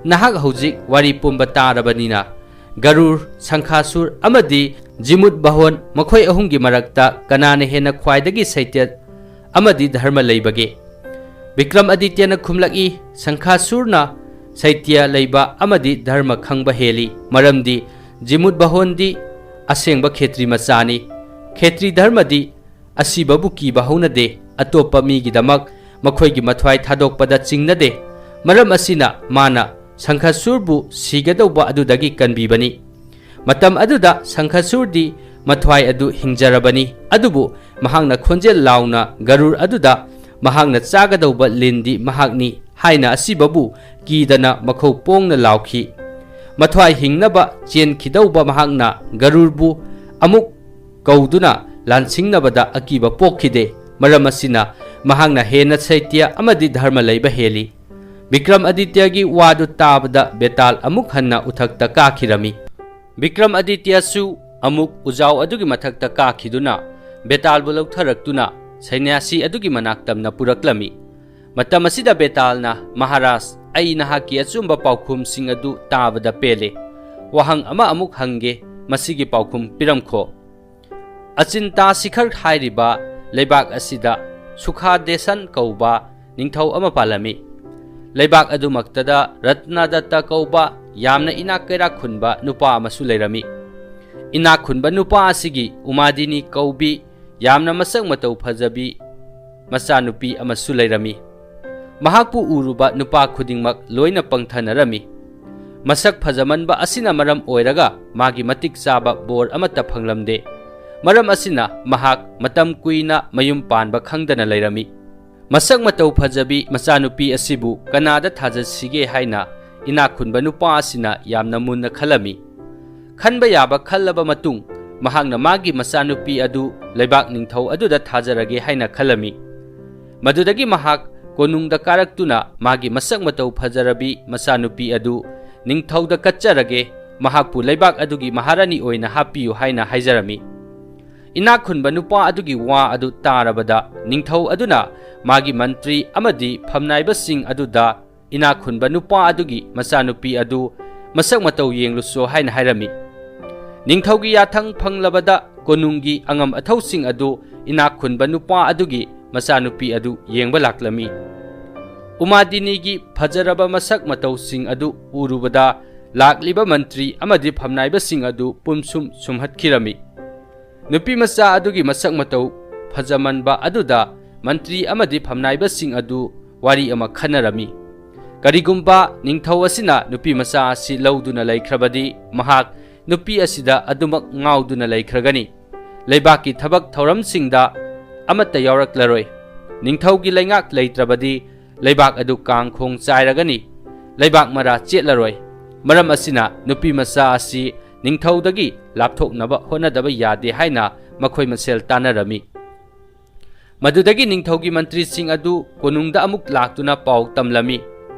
ꯅꯍꯥꯛ ꯍꯧꯖꯤꯛ ꯋꯥꯔꯤ ꯄꯨꯝꯕ ꯇꯥꯔꯕꯅꯤꯅ, ꯒꯔꯨꯔ, ꯁꯪꯈꯥꯁꯨꯔ ꯑꯃꯗꯤ ꯖꯤꯃꯨꯠ ꯕꯍꯣꯟ ꯃꯈꯣꯏ ꯑꯍꯨꯝꯒꯤ ꯃꯔꯛꯇ ꯀꯅꯥꯅ ꯍꯦꯟꯅ ꯈ꯭ꯋꯥꯏꯗꯒꯤ ꯁꯩꯇ꯭ꯌ ꯑꯃꯗꯤ ꯙꯔꯃ ꯂꯩꯕꯒꯦ?" ꯕꯤꯀ꯭ꯔꯝ ꯑꯗꯤꯇ꯭ꯌꯅ ꯈꯨꯝꯂꯛꯏ, "ꯁꯪꯈꯥꯁꯨꯔꯅ ꯁꯩꯇ꯭ꯌ ꯂꯩꯕ ꯑꯃꯗꯤ ꯙꯔꯃ ꯈꯪꯕ ꯍꯦꯜꯂꯤ, ꯃꯔꯝꯗꯤ ꯖꯤꯃꯨꯠ ꯕꯍꯣꯟꯗꯤ ꯑꯁꯦꯡꯕ ꯈꯦꯇ꯭ꯔꯤ ꯃꯆꯥꯅꯤ꯫ ꯈꯦꯇ꯭ꯔꯤ ꯙꯔꯃꯗꯤ ꯑꯁꯤꯕꯕꯨ ꯀꯤꯕ ꯍꯧꯅꯗꯦ, ꯑꯇꯣꯞꯄ ꯃꯤꯒꯤꯗꯃꯛ ꯃꯈꯣꯏꯒꯤ ꯃꯊ꯭ꯋꯥꯏ ꯊꯥꯗꯣꯛꯄꯗ ꯆꯤꯡꯅꯗꯦ꯫ ꯃꯔꯝ ꯑꯁꯤꯅ ꯃꯥꯅ ꯁꯪꯈꯥꯁꯨꯔꯕꯨ ꯁꯤꯒꯗꯧꯕ ꯑꯗꯨꯗꯒꯤ ꯀꯟꯕꯤꯕꯅꯤ꯫ ꯃꯇꯝ ꯑꯗꯨꯗ ꯁꯪꯈꯥꯁꯨꯔꯗꯤ ꯃꯊ꯭ꯋꯥꯏ ꯑꯗꯨ ꯍꯤꯡꯖꯔꯕꯅꯤ, ꯑꯗꯨꯕꯨ ꯃꯍꯥꯛꯅ ꯈꯣꯟꯖꯦꯜ ꯂꯥꯎꯅ ꯒꯔꯨꯔ ꯑꯗꯨꯗ ꯃꯍꯥꯛꯅ ꯆꯥꯒꯗꯧꯕ ꯂꯤꯟꯗꯤ ꯃꯍꯥꯛꯅꯤ ꯍꯥꯏꯅ ꯑꯁꯤꯕꯕꯨ ꯀꯤꯗꯅ ꯃꯈꯧ ꯄꯣꯡꯅ ꯂꯥꯎꯈꯤ꯫ ꯃꯊ꯭ꯋꯥꯏ ꯍꯤꯡꯅꯕ ꯆꯦꯟꯈꯤꯗꯧꯕ ꯃꯍꯥꯛꯅ ꯒꯔꯨꯔꯕꯨ ꯑꯃꯨꯛ ꯀꯧꯗꯨꯅ ꯂꯥꯟꯁꯤꯡꯅꯕꯗ ꯑꯀꯤꯕ ꯄꯣꯛꯈꯤꯗꯦ꯫ ꯃꯔꯝ ꯑꯁꯤꯅ ꯃꯍꯥꯛꯅ ꯍꯦꯟꯅ ꯁꯩꯇ꯭ꯌ ꯑꯃꯗꯤ ꯙꯔꯃ ꯂꯩꯕ ꯍꯦꯜꯂꯤ꯫" ꯕꯤꯀ꯭ꯔꯝ ꯑꯗꯤꯇ꯭ꯌꯒꯤ ꯋꯥꯗꯨ ꯇꯥꯕꯗ ꯕꯦꯇꯥꯜ ꯑꯃꯨꯛ ꯍꯟꯅ ꯎꯊꯛꯇ ꯀꯥꯈꯤꯔꯝꯃꯤ꯫ ꯕꯤꯀ꯭ꯔꯝ ꯑꯗꯤꯇ꯭ꯌꯁꯨ ꯑꯃꯨꯛ ꯎꯖꯥꯎ ꯑꯗꯨꯒꯤ ꯃꯊꯛꯇ ꯀꯥꯈꯤꯗꯨꯅ ꯕꯦꯇꯥꯜꯕꯨ ꯂꯧꯊꯔꯛꯇꯨꯅ ꯁꯩꯅ꯭ꯌꯥꯁꯤ ꯑꯗꯨꯒꯤ ꯃꯅꯥꯛ ꯇꯝꯅ ꯄꯨꯔꯛꯂꯝꯃꯤ꯫ ꯃꯇꯝ ꯑꯁꯤꯗ ꯕꯦꯇꯥꯜꯅ, "ꯃꯍꯥꯔꯥꯖ, ꯑꯩ ꯅꯍꯥꯛꯀꯤ ꯑꯆꯨꯝꯕ ꯄꯥꯎꯈꯨꯝꯁꯤꯡ ꯑꯗꯨ ꯇꯥꯕꯗ ꯄꯦꯜꯂꯦ꯫ ꯋꯥꯍꯪ ꯑꯃ ꯑꯃꯨꯛ ꯍꯪꯒꯦ, ꯃꯁꯤꯒꯤ ꯄꯥꯎꯈꯨꯝ ꯄꯤꯔꯝꯈꯣ꯫" ꯑꯆꯤꯟꯇꯥ ꯁꯤꯈꯔ ꯍꯥꯏꯔꯤꯕ ꯂꯩꯕꯥꯛ ꯑꯁꯤꯗ ꯁꯨꯈꯥꯗꯦꯁꯟ ꯀꯧꯕ ꯅꯤꯡꯊꯧ ꯑꯃ ꯄꯥꯜꯂꯝꯃꯤ꯫ ꯂꯩꯕꯥꯛ ꯑꯗꯨꯃꯛꯇꯗ ꯔꯠꯅꯗꯠꯇ ꯀꯧꯕ ꯌꯥꯝꯅ ꯏꯅꯥꯛ ꯀꯩꯔꯥꯛ ꯈꯨꯟꯕ ꯅꯨꯄꯥ ꯑꯃꯁꯨ ꯂꯩꯔꯝꯃꯤ꯫ ꯏꯅꯥꯛ ꯈꯨꯟꯕ ꯅꯨꯄꯥ ꯑꯁꯤꯒꯤ ꯎꯃꯥꯗꯤꯅꯤ ꯀꯧꯕꯤ ꯌꯥꯝꯅ ꯃꯁꯛ ꯃꯇꯧ ꯐꯖꯕꯤ ꯃꯆꯥꯅꯨꯄꯤ ꯑꯃꯁꯨ ꯂꯩꯔꯝꯃꯤ꯫ ꯃꯍꯥꯛꯄꯨ ꯎꯔꯨꯕ ꯅꯨꯄꯥ ꯈꯨꯗꯤꯡꯃꯛ ꯂꯣꯏꯅ ꯄꯪꯊꯅꯔꯝꯃꯤ꯫ ꯃꯁꯛ ꯐꯖꯃꯟꯕ ꯑꯁꯤꯅ ꯃꯔꯝ ꯑꯣꯏꯔꯒ ꯃꯥꯒꯤ ꯃꯇꯤꯛ ꯆꯥꯕ ꯕꯣꯔ ꯑꯃꯠꯇ ꯐꯪꯂꯝꯗꯦ꯫ ꯃꯔꯝ ꯑꯁꯤꯅ ꯃꯍꯥꯛ ꯃꯇꯝ ꯀꯨꯏꯅ ꯃꯌꯨꯝ ꯄꯥꯟꯕ ꯈꯪꯗꯅ ꯂꯩꯔꯝꯃꯤ꯫ ꯃꯁꯛ ꯃꯇꯧ ꯐꯖꯕꯤ ꯃꯆꯥꯅꯨꯄꯤ ꯑꯁꯤꯕꯨ ꯀꯅꯥꯗ ꯊꯥꯖꯁꯤꯒꯦ ꯍꯥꯏꯅ ꯏꯅꯥꯛ ꯈꯨꯟꯕ ꯅꯨꯄꯥ ꯑꯁꯤꯅ ꯌꯥꯝꯅ ꯃꯨꯟꯅ ꯈꯜꯂꯝꯃꯤ꯫ ꯈꯟꯕ ꯌꯥꯕ ꯈꯜꯂꯕ ꯃꯇꯨꯡ, ꯃꯍꯥꯛꯅ ꯃꯥꯒꯤ ꯃꯆꯥꯅꯨꯄꯤ ꯑꯗꯨ ꯂꯩꯕꯥꯛ ꯅꯤꯡꯊꯧ ꯑꯗꯨꯗ ꯊꯥꯖꯔꯒꯦ ꯍꯥꯏꯅ ꯈꯜꯂꯝꯃꯤ꯫ ꯃꯗꯨꯗꯒꯤ ꯃꯍꯥꯛ ꯀꯣꯅꯨꯡꯗ ꯀꯥꯔꯛꯇꯨꯅ ꯃꯥꯒꯤ ꯃꯁꯛ ꯃꯇꯧ ꯐꯖꯔꯕꯤ ꯃꯆꯥꯅꯨꯄꯤ ꯑꯗꯨ ꯅꯤꯡꯊꯧꯗ ꯀꯠꯆꯔꯒꯦ, ꯃꯍꯥꯛꯄꯨ ꯂꯩꯕꯥꯛ ꯑꯗꯨꯒꯤ ꯃꯍꯥꯔꯥꯅꯤ ꯑꯣꯏꯅ ꯍꯥꯞꯄꯤꯌꯨ ꯍꯥꯏꯅ ꯍꯥꯏꯖꯔꯝꯃꯤ꯫ ꯏꯅꯥꯛ ꯈꯨꯟꯕ ꯅꯨꯄꯥ ꯑꯗꯨꯒꯤ ꯋꯥ ꯑꯗꯨ ꯇꯥꯔꯕꯗ, ꯅꯤꯡꯊꯧ ꯑꯗꯨꯅ ꯃꯥꯒꯤ ꯃꯟꯇ꯭ꯔꯤ ꯑꯃꯗꯤ ꯐꯝꯅꯥꯏꯕꯁꯤꯡ ꯑꯗꯨꯗ, "ꯏꯅꯥꯛ ꯈꯨꯟꯕ ꯅꯨꯄꯥ ꯑꯗꯨꯒꯤ ꯃꯆꯥꯅꯨꯄꯤ ꯑꯗꯨ ꯃꯁꯛ ꯃꯇꯧ ꯌꯦꯡꯂꯨꯁꯣ" ꯍꯥꯏꯅ ꯍꯥꯏꯔꯝꯃꯤ꯫ ꯅꯤꯡꯊꯧꯒꯤ ꯌꯥꯊꯪ ꯐꯪꯂꯕꯗ, ꯀꯣꯅꯨꯡꯒꯤ ꯑꯉꯝ ꯑꯊꯧꯁꯤꯡ ꯑꯗꯨ ꯏꯅꯥꯛ ꯈꯨꯟꯕ ꯅꯨꯄꯥ ꯑꯗꯨꯒꯤ ꯃꯆꯥꯅꯨꯄꯤ ꯑꯗꯨ ꯌꯦꯡꯕ ꯂꯥꯛꯂꯝꯃꯤ꯫ ꯎꯃꯥꯗꯤꯅꯤꯒꯤ ꯐꯖꯔꯕ ꯃꯁꯛ ꯃꯇꯧꯁꯤꯡ ꯑꯗꯨ ꯎꯔꯨꯕꯗ, ꯂꯥꯛꯂꯤꯕ ꯃꯟꯇ꯭ꯔꯤ ꯑꯃꯗꯤ ꯐꯝꯅꯥꯏꯕꯁꯤꯡ ꯑꯗꯨ ꯄꯨꯝꯁꯨꯝ ꯁꯨꯝꯍꯠꯈꯤꯔꯝꯃꯤ꯫ ꯅꯨꯄꯤ ꯃꯆꯥ ꯑꯗꯨꯒꯤ ꯃꯁꯛ ꯃꯇꯧ ꯐꯖꯃꯟꯕ ꯑꯗꯨꯗ ꯃꯟꯇ꯭ꯔꯤ ꯑꯃꯗꯤ ꯐꯝꯅꯥꯏꯕꯁꯤꯡ ꯑꯗꯨ ꯋꯥꯔꯤ ꯑꯃ ꯈꯟꯅꯔꯝꯃꯤ꯫ ꯀꯔꯤꯒꯨꯝꯕ ꯅꯤꯡꯊꯧ ꯑꯁꯤꯅ ꯅꯨꯄꯤ ꯃꯆꯥ ꯑꯁꯤ ꯂꯧꯗꯨꯅ ꯂꯩꯈ꯭ꯔꯕꯗꯤ, ꯃꯍꯥꯛ ꯅꯨꯄꯤ ꯑꯁꯤꯗ ꯑꯗꯨꯃꯛ ꯉꯥꯎꯗꯨꯅ ꯂꯩꯈ꯭ꯔꯒꯅꯤ꯫ ꯂꯩꯕꯥꯛꯀꯤ ꯊꯕꯛ ꯊꯧꯔꯝꯁꯤꯡꯗ ꯑꯃꯠꯇ ꯌꯥꯎꯔꯛꯂꯔꯣꯏ꯫ ꯅꯤꯡꯊꯧꯒꯤ ꯂꯩꯉꯥꯛ ꯂꯩꯇ꯭ꯔꯕꯗꯤ, ꯂꯩꯕꯥꯛ ꯑꯗꯨ ꯀꯥꯡꯈꯣꯡ ꯆꯥꯏꯔꯒꯅꯤ꯫ ꯂꯩꯕꯥꯛ ꯃꯔꯥ ꯆꯦꯠꯂꯔꯣꯏ꯫ ꯃꯔꯝ ꯑꯁꯤꯅ, ꯅꯨꯄꯤ ꯃꯆꯥ ꯑꯁꯤ ꯅꯤꯡꯊꯧꯗꯒꯤ ꯂꯥꯞꯊꯣꯛꯅꯕ ꯍꯣꯠꯅꯗꯕ ꯌꯥꯗꯦ ꯍꯥꯏꯅ ꯃꯈꯣꯏ ꯃꯁꯦꯜ ꯇꯥꯟꯅꯔꯝꯃꯤ꯫ ꯃꯗꯨꯗꯒꯤ ꯅꯤꯡꯊꯧꯒꯤ ꯃꯟꯇ꯭ꯔꯤꯁꯤꯡ ꯑꯗꯨ ꯀꯣꯅꯨꯡꯗ ꯑꯃꯨꯛ ꯂꯥꯛꯇꯨꯅ ꯄꯥꯎ ꯇꯝꯂꯝꯃꯤ,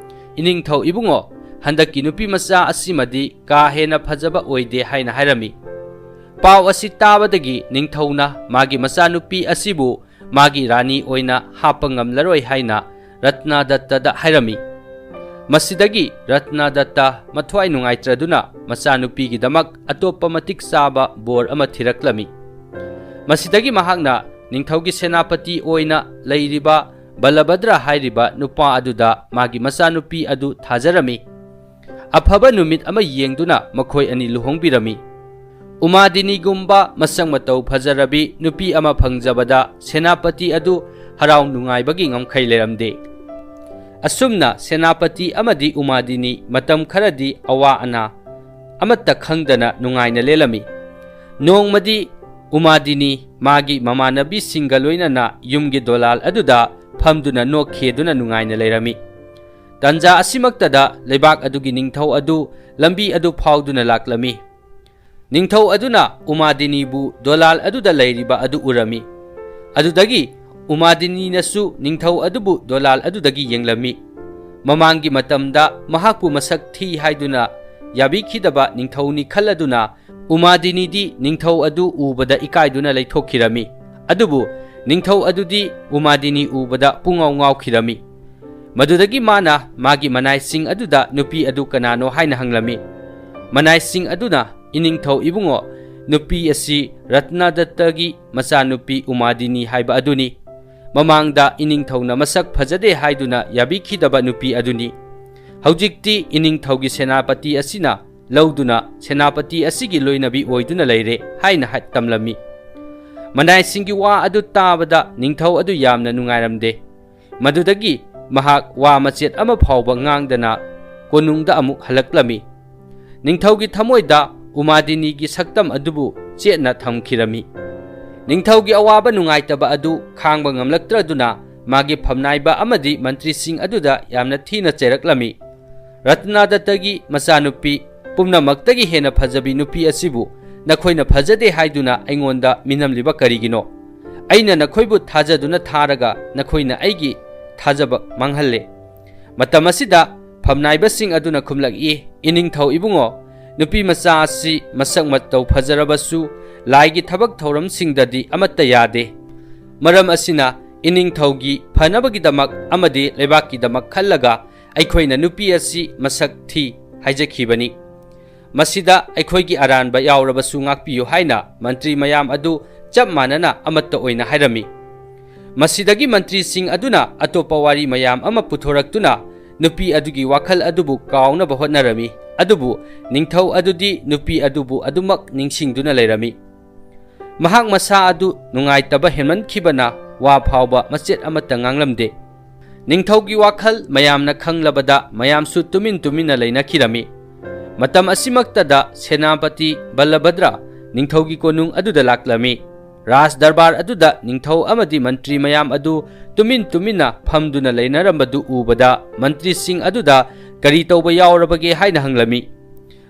"ꯏꯅꯤꯡꯊꯧ ꯏꯕꯨꯡꯉꯣ, ꯍꯟꯗꯛꯀꯤ ꯅꯨꯄꯤ ꯃꯆꯥ ꯑꯁꯤꯃꯗꯤ ꯀꯥ ꯍꯦꯟꯅ ꯐꯖꯕ ꯑꯣꯏꯗꯦ" ꯍꯥꯏꯅ ꯍꯥꯏꯔꯝꯃꯤ꯫ ꯄꯥꯎ ꯑꯁꯤ ꯇꯥꯕꯗꯒꯤ ꯅꯤꯡꯊꯧꯅ ꯃꯥꯒꯤ ꯃꯆꯥꯅꯨꯄꯤ ꯑꯁꯤꯕꯨ ꯃꯥꯒꯤ ꯔꯥꯅꯤ ꯑꯣꯏꯅ ꯍꯥꯞꯄ ꯉꯝꯂꯔꯣꯏ ꯍꯥꯏꯅ ꯔꯠꯅꯗꯠꯇꯗ ꯍꯥꯏꯔꯝꯃꯤ꯫ ꯃꯁꯤꯗꯒꯤ ꯔꯠꯅꯗꯠꯇ ꯃꯊ꯭ꯋꯥꯏ ꯅꯨꯡꯉꯥꯏꯇ꯭ꯔꯗꯨꯅ ꯃꯆꯥꯅꯨꯄꯤꯒꯤꯗꯃꯛ ꯑꯇꯣꯞꯄ ꯃꯇꯤꯛ ꯆꯥꯕ ꯕꯣꯔ ꯑꯃ ꯊꯤꯔꯛꯂꯝꯃꯤ꯫ ꯃꯁꯤꯗꯒꯤ ꯃꯍꯥꯛꯅ ꯅꯤꯡꯊꯧꯒꯤ ꯁꯦꯅꯥꯄꯇꯤ ꯑꯣꯏꯅ ꯂꯩꯔꯤꯕ ꯕꯂꯚꯗ꯭ꯔ ꯍꯥꯏꯔꯤꯕ ꯅꯨꯄꯥ ꯑꯗꯨꯗ ꯃꯥꯒꯤ ꯃꯆꯥꯅꯨꯄꯤ ꯑꯗꯨ ꯊꯥꯖꯔꯝꯃꯤ꯫ ꯑꯐꯕ ꯅꯨꯃꯤꯠ ꯑꯃ ꯌꯦꯡꯗꯨꯅ ꯃꯈꯣꯏ ꯑꯅꯤ ꯂꯨꯍꯣꯡꯕꯤꯔꯝꯃꯤ꯫ ꯎꯃꯥꯗꯤꯅꯤꯒꯨꯝꯕ ꯃꯁꯛ ꯃꯇꯧ ꯐꯖꯔꯕꯤ ꯅꯨꯄꯤ ꯑꯃ ꯐꯪꯖꯕꯗ ꯁꯦꯅꯥꯄꯇꯤ ꯑꯗꯨ ꯍꯔꯥꯎ ꯅꯨꯡꯉꯥꯏꯕꯒꯤ ꯉꯝꯈꯩ ꯂꯩꯔꯝꯗꯦ꯫ ꯑꯁꯨꯝꯅ ꯁꯦꯅꯥꯄꯇꯤ ꯑꯃꯗꯤ ꯎꯃꯥꯗꯤꯅꯤ ꯃꯇꯝ ꯈꯔꯗꯤ ꯑꯋꯥ ꯑꯅꯥ ꯑꯃꯠꯇ ꯈꯪꯗꯅ ꯅꯨꯡꯉꯥꯏꯅ ꯂꯦꯜꯂꯝꯃꯤ꯫ ꯅꯣꯡꯃꯗꯤ ꯎꯃꯥꯗꯤꯅꯤ ꯃꯥꯒꯤ ꯃꯃꯥꯟꯅꯕꯤꯁꯤꯡꯒ ꯂꯣꯏꯅꯅ ꯌꯨꯝꯒꯤ ꯗꯣꯂꯥꯜ ꯑꯗꯨꯗ ꯐꯝꯗꯨꯅ ꯅꯣꯛꯈꯦꯗꯨꯅ ꯅꯨꯡꯉꯥꯏꯅ ꯂꯩꯔꯝꯃꯤ꯫ ꯇꯥꯟꯖꯥ ꯑꯁꯤꯃꯛꯇꯗ ꯂꯩꯕꯥꯛ ꯑꯗꯨꯒꯤ ꯅꯤꯡꯊꯧ ꯑꯗꯨ ꯂꯝꯕꯤ ꯑꯗꯨ ꯐꯥꯎꯗꯨꯅ ꯂꯥꯛꯂꯝꯃꯤ꯫ ꯅꯤꯡꯊꯧ ꯑꯗꯨꯅ ꯎꯃꯥꯗꯤꯅꯤꯕꯨ ꯗꯣꯂꯥꯜ ꯑꯗꯨꯗ ꯂꯩꯔꯤꯕ ꯑꯗꯨ ꯎꯔꯝꯃꯤ꯫ ꯑꯗꯨꯗꯒꯤ ꯎꯃꯥꯗꯤꯅꯤꯅꯁꯨ ꯅꯤꯡꯊꯧ ꯑꯗꯨꯕꯨ ꯗꯣꯂꯥꯜ ꯑꯗꯨꯗꯒꯤ ꯌꯦꯡꯂꯝꯃꯤ꯫ ꯃꯃꯥꯡꯒꯤ ꯃꯇꯝꯗ ꯃꯍꯥꯛꯄꯨ ꯃꯁꯛ ꯊꯤ ꯍꯥꯏꯗꯨꯅ ꯌꯥꯕꯤꯈꯤꯗꯕ ꯅꯤꯡꯊꯧꯅꯤ ꯈꯜꯂꯗꯨꯅ ꯎꯃꯥꯗꯤꯅꯤꯗꯤ ꯅꯤꯡꯊꯧ ꯑꯗꯨ ꯎꯕꯗ ꯏꯀꯥꯏꯗꯨꯅ ꯂꯩꯊꯣꯛꯈꯤꯔꯝꯃꯤ꯫ ꯑꯗꯨꯕꯨ ꯅꯤꯡꯊꯧ ꯑꯗꯨꯗꯤ ꯎꯃꯥꯗꯤꯅꯤ ꯎꯕꯗ ꯄꯨꯡꯉꯥꯎ ꯉꯥꯎꯈꯤꯔꯝꯃꯤ꯫ ꯃꯗꯨꯗꯒꯤ ꯃꯥꯅ ꯃꯥꯒꯤ ꯃꯅꯥꯏꯁꯤꯡ ꯑꯗꯨꯗ ꯅꯨꯄꯤ ꯑꯗꯨ ꯀꯅꯥꯅꯣ ꯍꯥꯏꯅ ꯍꯪꯂꯝꯃꯤ꯫ ꯃꯅꯥꯏꯁꯤꯡ ꯑꯗꯨꯅ, "ꯏꯅꯤꯡꯊꯧ ꯏꯕꯨꯡꯉꯣ, ꯅꯨꯄꯤ ꯑꯁꯤ ꯔꯠꯅꯥꯗꯠꯇꯒꯤ ꯃꯆꯥꯅꯨꯄꯤ ꯎꯃꯥꯗꯤꯅꯤ ꯍꯥꯏꯕ ꯑꯗꯨꯅꯤ꯫ ꯃꯃꯥꯡꯗ ꯏꯅꯤꯡꯊꯧꯅ ꯃꯁꯛ ꯐꯖꯗꯦ ꯍꯥꯏꯗꯨꯅ ꯌꯥꯕꯤꯈꯤꯗꯕ ꯅꯨꯄꯤ ꯑꯗꯨꯅꯤ꯫ ꯍꯧꯖꯤꯛꯇꯤ ꯏꯅꯤꯡꯊꯧꯒꯤ ꯁꯦꯅꯥꯄꯇꯤ ꯑꯁꯤꯅ ꯂꯧꯗꯨꯅ ꯁꯦꯅꯥꯄꯇꯤ ꯑꯁꯤꯒꯤ ꯂꯣꯏꯅꯕꯤ ꯑꯣꯏꯗꯨꯅ ꯂꯩꯔꯦ" ꯍꯥꯏꯅ ꯍꯥꯏ-, ꯇꯝꯂꯝꯃꯤ꯫ ꯃꯅꯥꯏꯁꯤꯡꯒꯤ ꯋꯥ ꯑꯗꯨ ꯇꯥꯕꯗ ꯅꯤꯡꯊꯧ ꯑꯗꯨ ꯌꯥꯝꯅ ꯅꯨꯡꯉꯥꯏꯔꯝꯗꯦ꯫ ꯃꯗꯨꯗꯒꯤ ꯃꯍꯥꯛ ꯋꯥ ꯃꯆꯦꯠ ꯑꯃ ꯐꯥꯎꯕ ꯉꯥꯡꯗꯅ ꯀꯣꯅꯨꯡꯗ ꯑꯃꯨꯛ ꯍꯜꯂꯛꯂꯝꯃꯤ꯫ ꯅꯤꯡꯊꯧꯒꯤ ꯊꯃꯣꯏꯗ ꯎꯃꯥꯗꯤꯅꯤꯒꯤ ꯁꯛꯇꯝ ꯑꯗꯨꯕꯨ ꯆꯦꯠꯅ ꯊꯝꯈꯤꯔꯝꯃꯤ꯫ ꯅꯤꯡꯊꯧꯒꯤ ꯑꯋꯥꯕ ꯅꯨꯡꯉꯥꯏꯇꯕ ꯑꯗꯨ ꯈꯥꯡꯕ ꯉꯝꯂꯛꯇ꯭ꯔꯗꯨꯅ ꯃꯥꯒꯤ ꯐꯝꯅꯥꯏꯕ ꯑꯃꯗꯤ ꯃꯟꯇ꯭ꯔꯤꯁꯤꯡ ꯑꯗꯨꯗ ꯌꯥꯝꯅ ꯊꯤꯅ ꯆꯩꯔꯛꯂꯝꯃꯤ꯫ "ꯔꯠꯅꯥꯗꯠꯇꯒꯤ ꯃꯆꯥꯅꯨꯄꯤ, ꯄꯨꯝꯅꯃꯛꯇꯒꯤ ꯍꯦꯟꯅ ꯐꯖꯕꯤ ꯅꯨꯄꯤ ꯑꯁꯤꯕꯨ ꯅꯈꯣꯏꯅ ꯐꯖꯗꯦ ꯍꯥꯏꯗꯨꯅ ꯑꯩꯉꯣꯟꯗ ꯃꯤꯅꯝꯂꯤꯕ ꯀꯔꯤꯒꯤꯅꯣ? ꯑꯩꯅ ꯅꯈꯣꯏꯕꯨ ꯊꯥꯖꯗꯨꯅ ꯊꯥꯔꯒ ꯅꯈꯣꯏꯅ ꯑꯩꯒꯤ ꯊꯥꯖꯕ ꯃꯥꯡꯍꯜꯂꯦ꯫" ꯃꯇꯝ ꯑꯁꯤꯗ ꯐꯝꯅꯥꯏꯕꯁꯤꯡ ꯑꯗꯨꯅ ꯈꯨꯝꯂꯛꯏ, "ꯏꯅꯤꯡꯊꯧ ꯏꯕꯨꯡꯉꯣ, ꯅꯨꯄꯤ ꯃꯆꯥ ꯑꯁꯤ ꯃꯁꯛ ꯃꯇꯧ ꯐꯖꯔꯕꯁꯨ ꯂꯥꯏꯒꯤ ꯊꯕꯛ ꯊꯧꯔꯝꯁꯤꯡꯗꯗꯤ ꯑꯃꯠꯇ ꯌꯥꯗꯦ꯫ ꯃꯔꯝ ꯑꯁꯤꯅ ꯏꯅꯤꯡꯊꯧꯒꯤ ꯐꯅꯕꯒꯤꯗꯃꯛ ꯑꯃꯗꯤ ꯂꯩꯕꯥꯛꯀꯤꯗꯃꯛ ꯈꯜꯂꯒ ꯑꯩꯈꯣꯏꯅ ꯅꯨꯄꯤ ꯑꯁꯤ ꯃꯁꯛ ꯊꯤ ꯍꯥꯏꯖꯈꯤꯕꯅꯤ꯫ ꯃꯁꯤꯗ ꯑꯩꯈꯣꯏꯒꯤ ꯑꯔꯥꯟꯕ ꯌꯥꯎꯔꯕꯁꯨ ꯉꯥꯛꯄꯤꯌꯨ" ꯍꯥꯏꯅ ꯃꯟꯇ꯭ꯔꯤ ꯃꯌꯥꯝ ꯑꯗꯨ ꯆꯞ ꯃꯥꯟꯅꯅ ꯑꯃꯠꯇ ꯑꯣꯏꯅ ꯍꯥꯏꯔꯝꯃꯤ꯫ ꯃꯁꯤꯗꯒꯤ ꯃꯟꯇ꯭ꯔꯤꯁꯤꯡ ꯑꯗꯨꯅ ꯑꯇꯣꯞꯄ ꯋꯥꯔꯤ ꯃꯌꯥꯝ ꯑꯃ ꯄꯨꯊꯣꯔꯛꯇꯨꯅ ꯅꯨꯄꯤ ꯑꯗꯨꯒꯤ ꯋꯥꯈꯜ ꯑꯗꯨꯕꯨ ꯀꯥꯎꯅꯕ ꯍꯣꯠꯅꯔꯝꯃꯤ꯫ ꯑꯗꯨꯕꯨ ꯅꯤꯡꯊꯧ ꯑꯗꯨꯗꯤ ꯅꯨꯄꯤ ꯑꯗꯨꯕꯨ ꯑꯗꯨꯃꯛ ꯅꯤꯡꯁꯤꯡꯗꯨꯅ ꯂꯩꯔꯝꯃꯤ꯫ ꯃꯍꯥꯛ ꯃꯁꯥ ꯑꯗꯨ ꯅꯨꯡꯉꯥꯏꯇꯕ ꯍꯦꯟꯃꯟꯈꯤꯕꯅ ꯋꯥ ꯐꯥꯎꯕ ꯃꯆꯦꯠ ꯑꯃꯠꯇ ꯉꯥꯡꯂꯝꯗꯦ꯫ ꯅꯤꯡꯊꯧꯒꯤ ꯋꯥꯈꯜ ꯃꯌꯥꯝꯅ ꯈꯪꯂꯕꯗ ꯃꯌꯥꯝꯁꯨ ꯇꯨꯃꯤꯟ ꯇꯨꯃꯤꯟꯅ ꯂꯩꯅꯈꯤꯔꯝꯃꯤ꯫ ꯃꯇꯝ ꯑꯁꯤꯃꯛꯇꯗ ꯁꯦꯅꯥꯄꯇꯤ ꯕꯜꯂꯚꯗ꯭ꯔ ꯅꯤꯡꯊꯧꯒꯤ ꯀꯣꯅꯨꯡ ꯑꯗꯨꯗ ꯂꯥꯛꯂꯝꯃꯤ꯫ ꯔꯥꯖ ꯗꯔꯕꯥꯔ ꯑꯗꯨꯗ ꯅꯤꯡꯊꯧ ꯑꯃꯗꯤ ꯃꯟꯇ꯭ꯔꯤ ꯃꯌꯥꯝ ꯑꯗꯨ ꯇꯨꯃꯤꯟ ꯇꯨꯃꯤꯟꯅ ꯐꯝꯗꯨꯅ ꯂꯩꯅꯔꯝꯕꯗꯨ ꯎꯕꯗ ꯃꯟꯇ꯭ꯔꯤꯁꯤꯡ ꯑꯗꯨꯗ ꯀꯔꯤ ꯇꯧꯕ ꯌꯥꯎꯔꯕꯒꯦ ꯍꯥꯏꯅ ꯍꯪꯂꯝꯃꯤ꯫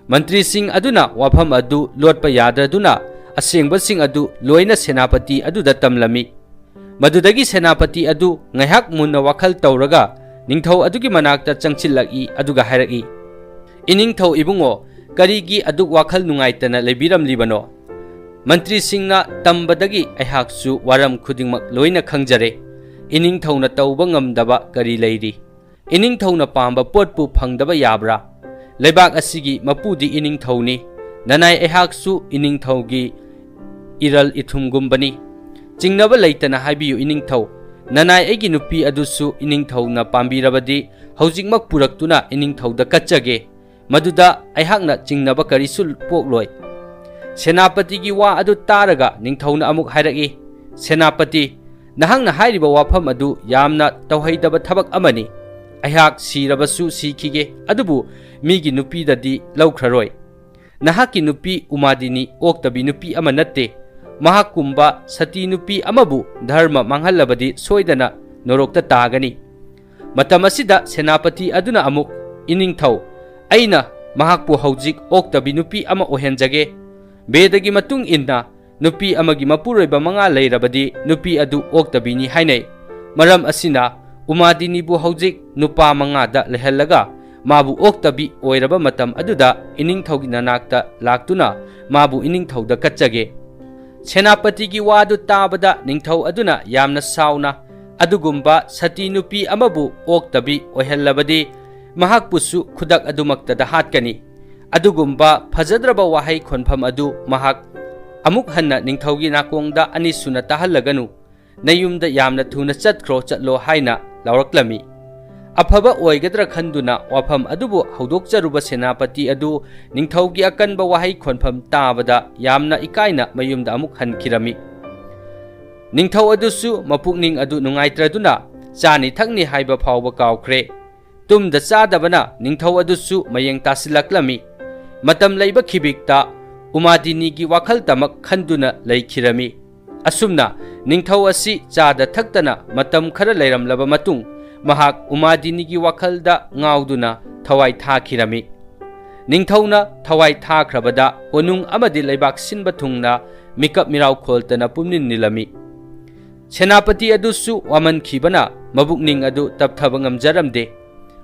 ꯃꯟꯇ꯭ꯔꯤꯁꯤꯡ ꯑꯗꯨꯅ ꯋꯥꯐꯝ ꯑꯗꯨ ꯂꯣꯠꯄ ꯌꯥꯗ꯭ꯔꯗꯨꯅ ꯑꯁꯦꯡꯕꯁꯤꯡ ꯑꯗꯨ ꯂꯣꯏꯅ ꯁꯦꯅꯥꯄꯇꯤ ꯑꯗꯨꯗ ꯇꯝꯂꯝꯃꯤ꯫ ꯃꯗꯨꯗꯒꯤ ꯁꯦꯅꯥꯄꯇꯤ ꯑꯗꯨ ꯉꯥꯏꯍꯥꯛ ꯃꯨꯟꯅ ꯋꯥꯈꯜ ꯇꯧꯔꯒ ꯅꯤꯡꯊꯧ ꯑꯗꯨꯒꯤ ꯃꯅꯥꯛꯇ ꯆꯪꯁꯤꯜꯂꯛꯏ, ꯑꯗꯨꯒ ꯍꯥꯏꯔꯛꯏ, "ꯏꯅꯤꯡꯊꯧ ꯏꯕꯨꯡꯉꯣ, ꯀꯔꯤꯒꯤ ꯑꯗꯨꯛ ꯋꯥꯈꯜ ꯅꯨꯡꯉꯥꯏꯇꯅ ꯂꯩꯕꯤꯔꯝꯂꯤꯕꯅꯣ? ꯃꯟꯇ꯭ꯔꯤꯁꯤꯡꯅ ꯇꯝꯕꯗꯒꯤ ꯑꯩꯍꯥꯛꯁꯨ ꯋꯥꯔꯝ ꯈꯨꯗꯤꯡꯃꯛ ꯂꯣꯏꯅ ꯈꯪꯖꯔꯦ꯫ ꯏꯅꯤꯡꯊꯧꯅ ꯇꯧꯕ ꯉꯝꯗꯕ ꯀꯔꯤ ꯂꯩꯔꯤ? ꯏꯅꯤꯡꯊꯧꯅ ꯄꯥꯝꯕ ꯄꯣꯠꯄꯨ ꯐꯪꯗꯕ ꯌꯥꯕ꯭ꯔꯥ? ꯂꯩꯕꯥꯛ ꯑꯁꯤꯒꯤ ꯃꯄꯨꯗꯤ ꯏꯅꯤꯡꯊꯧꯅꯤ꯫ ꯅꯅꯥꯏ ꯑꯩꯍꯥꯛꯁꯨ ꯏꯅꯤꯡꯊꯧꯒꯤ ꯏꯔꯜ ꯏꯊꯨꯝꯒꯨꯝꯕꯅꯤ꯫ ꯆꯤꯡꯅꯕ ꯂꯩꯇꯅ ꯍꯥꯏꯕꯤꯌꯨ ꯏꯅꯤꯡꯊꯧ꯫ ꯅꯅꯥꯏ ꯑꯩꯒꯤ ꯅꯨꯄꯤ ꯑꯗꯨꯁꯨ ꯏꯅꯤꯡꯊꯧꯅ ꯄꯥꯝꯕꯤꯔꯕꯗꯤ ꯍꯧꯖꯤꯛꯃꯛ ꯄꯨꯔꯛꯇꯨꯅ ꯏꯅꯤꯡꯊꯧꯗ ꯀꯠꯆꯒꯦ꯫ ꯃꯗꯨꯗ ꯑꯩꯍꯥꯛꯅ ꯆꯤꯡꯅꯕ ꯀꯔꯤꯁꯨ ꯄꯣꯛꯂꯣꯏ꯫ ꯁꯦꯅꯥꯄꯇꯤꯒꯤ ꯋꯥ ꯑꯗꯨ ꯇꯥꯔꯒ ꯅꯤꯡꯊꯧꯅ ꯑꯃꯨꯛ ꯍꯥꯏꯔꯛꯏ, ꯁꯦꯅꯥꯄꯇꯤ, ꯅꯍꯥꯛꯅ ꯍꯥꯏꯔꯤꯕ ꯋꯥꯐꯝ ꯑꯗꯨ ꯌꯥꯝꯅ ꯇꯧꯍꯩꯗꯕ ꯊꯕꯛ ꯑꯃꯅꯤ꯫ ꯑꯩꯍꯥꯛ ꯁꯤꯔꯕꯁꯨ ꯁꯤꯈꯤꯒꯦ, ꯑꯗꯨꯕꯨ ꯃꯤꯒꯤ ꯅꯨꯄꯤꯗꯗꯤ ꯂꯧꯈ꯭ꯔꯔꯣꯏ꯫ ꯅꯍꯥꯛꯀꯤ ꯅꯨꯄꯤ ꯎꯃꯥꯗꯤꯅꯤ ꯑꯣꯛꯇꯕꯤ ꯅꯨꯄꯤ ꯑꯃ ꯅꯠꯇꯦ꯫ ꯃꯍꯥꯛꯀꯨꯝꯕ ꯁꯇꯤ ꯅꯨꯄꯤ ꯑꯃꯕꯨ ꯙꯔꯃ ꯃꯥꯡꯍꯜꯂꯕꯗꯤ ꯁꯣꯏꯗꯅ ꯅꯣꯔꯣꯛꯇ ꯇꯥꯒꯅꯤ꯫ ꯃꯇꯝ ꯑꯁꯤꯗ ꯁꯦꯅꯥꯄꯇꯤ ꯑꯗꯨꯅ ꯑꯃꯨꯛ, ꯏꯅꯤꯡꯊꯧ, ꯑꯩꯅ ꯃꯍꯥꯛꯄꯨ ꯍꯧꯖꯤꯛ ꯑꯣꯛꯇꯕꯤ ꯅꯨꯄꯤ ꯑꯃ ꯑꯣꯏꯍꯟꯖꯒꯦ꯫ ꯕꯦꯗꯒꯤ ꯃꯇꯨꯡ ꯏꯟꯅ ꯅꯨꯄꯤ ꯑꯃꯒꯤ ꯃꯄꯨꯔꯣꯏꯕ ꯃꯉꯥ ꯂꯩꯔꯕꯗꯤ ꯅꯨꯄꯤ ꯑꯗꯨ ꯑꯣꯛꯇꯕꯤꯅꯤ ꯍꯥꯏꯅꯩ꯫ ꯃꯔꯝ ꯑꯁꯤꯅ ꯎꯃꯥꯗꯤꯅꯤꯕꯨ ꯍꯧꯖꯤꯛ ꯅꯨꯄꯥ ꯃꯉꯥꯗ ꯂꯩꯍꯜꯂꯒ ꯃꯥꯕꯨ ꯑꯣꯛꯇꯕꯤ ꯑꯣꯏꯔꯕ ꯃꯇꯝ ꯑꯗꯨꯗ ꯏꯅꯤꯡꯊꯧꯒꯤ ꯅꯅꯥꯛꯇ ꯂꯥꯛꯇꯨꯅ ꯃꯥꯕꯨ ꯏꯅꯤꯡꯊꯧꯗ ꯀꯠꯆꯒꯦ꯫ ꯁꯦꯅꯥꯄꯇꯤꯒꯤ ꯋꯥꯗꯨ ꯇꯥꯕꯗ ꯅꯤꯡꯊꯧ ꯑꯗꯨꯅ ꯌꯥꯝꯅ ꯁꯥꯎꯅ, ꯑꯗꯨꯒꯨꯝꯕ ꯁꯇꯤ ꯅꯨꯄꯤ ꯑꯃꯕꯨ ꯑꯣꯛꯇꯕꯤ ꯑꯣꯏꯍꯜꯂꯕꯗꯤ ꯃꯍꯥꯛꯄꯨꯁꯨ ꯈꯨꯗꯛ ꯑꯗꯨꯃꯛꯇꯗ ꯍꯥꯠꯀꯅꯤ꯫ ꯑꯗꯨꯒꯨꯝꯕ ꯐꯖꯗ꯭ꯔꯕ ꯋꯥꯍꯩ ꯈꯣꯟꯐꯝ ꯑꯗꯨ ꯃꯍꯥꯛ ꯑꯃꯨꯛ ꯍꯟꯅ ꯅꯤꯡꯊꯧꯒꯤ ꯅꯥꯀꯣꯡꯗ ꯑꯅꯤꯁꯨꯅ ꯇꯥꯍꯜꯂꯒꯅꯨ꯫ ꯅꯌꯨꯝꯗ ꯌꯥꯝꯅ ꯊꯨꯅ ꯆꯠꯈ꯭ꯔꯣ, ꯆꯠꯂꯣ ꯍꯥꯏꯅ ꯂꯥꯎꯔꯛꯂꯝꯃꯤ꯫ ꯑꯐꯕ ꯑꯣꯏꯒꯗ꯭ꯔꯥ ꯈꯟꯗꯨꯅ ꯋꯥꯐꯝ ꯑꯗꯨꯕꯨ ꯍꯧꯗꯣꯛꯆꯔꯨꯕ ꯁꯦꯅꯥꯄꯇꯤ ꯑꯗꯨ ꯅꯤꯡꯊꯧꯒꯤ ꯑꯀꯟꯕ ꯋꯥꯍꯩ ꯈꯣꯟꯐꯝ ꯇꯥꯕꯗ ꯌꯥꯝꯅ ꯏꯀꯥꯏꯅ ꯃꯌꯨꯝꯗ ꯑꯃꯨꯛ ꯍꯟꯈꯤꯔꯝꯃꯤ꯫ ꯅꯤꯡꯊꯧ ꯑꯗꯨꯁꯨ ꯃꯄꯨꯛꯅꯤꯡ ꯑꯗꯨ ꯅꯨꯡꯉꯥꯏꯇ꯭ꯔꯗꯨꯅ ꯆꯥꯅꯤ ꯊꯛꯅꯤ ꯍꯥꯏꯕ ꯐꯥꯎꯕ ꯀꯥꯎꯈ꯭ꯔꯦ꯫ ꯇꯨꯝꯗ ꯆꯥꯗꯕꯅ ꯅꯤꯡꯊꯧ ꯑꯗꯨꯁꯨ ꯃꯌꯦꯡ ꯇꯥꯁꯤꯜꯂꯛꯂꯝꯃꯤ꯫ ꯃꯇꯝ ꯂꯩꯕ ꯈꯤꯕꯤꯛꯇ ꯎꯃꯥꯗꯤꯅꯤꯒꯤ ꯋꯥꯈꯜꯇꯃꯛ ꯈꯟꯗꯨꯅ ꯂꯩꯈꯤꯔꯝꯃꯤ꯫ ꯑꯁꯨꯝꯅ ꯅꯤꯡꯊꯧ ꯑꯁꯤ ꯆꯥꯗ ꯊꯛꯇꯅ ꯃꯇꯝ ꯈꯔ ꯂꯩꯔꯝꯂꯕ ꯃꯇꯨꯡ ꯃꯍꯥꯛ ꯎꯃꯥꯗꯤꯅꯤꯒꯤ ꯋꯥꯈꯜꯗ ꯉꯥꯎꯗꯨꯅ ꯊꯋꯥꯏ ꯊꯥꯈꯤꯔꯝꯃꯤ꯫ ꯅꯤꯡꯊꯧꯅ ꯊꯋꯥꯏ ꯊꯥꯈ꯭ꯔꯕꯗ ꯀꯣꯅꯨꯡ ꯑꯃꯗꯤ ꯂꯩꯕꯥꯛ ꯁꯤꯟꯕ ꯊꯨꯡꯅ ꯃꯤꯀꯞ ꯃꯤꯔꯥꯎ ꯈꯣꯜꯇꯅ ꯄꯨꯝꯅꯤꯟ ꯅꯤꯜꯂꯝꯃꯤ꯫ ꯁꯦꯅꯥꯄꯇꯤ ꯑꯗꯨꯁꯨ ꯋꯥꯃꯟꯈꯤꯕꯅ ꯃꯕꯨꯛꯅꯤꯡ ꯑꯗꯨ ꯇꯞꯊꯕ ꯉꯝꯖꯔꯝꯗꯦ꯫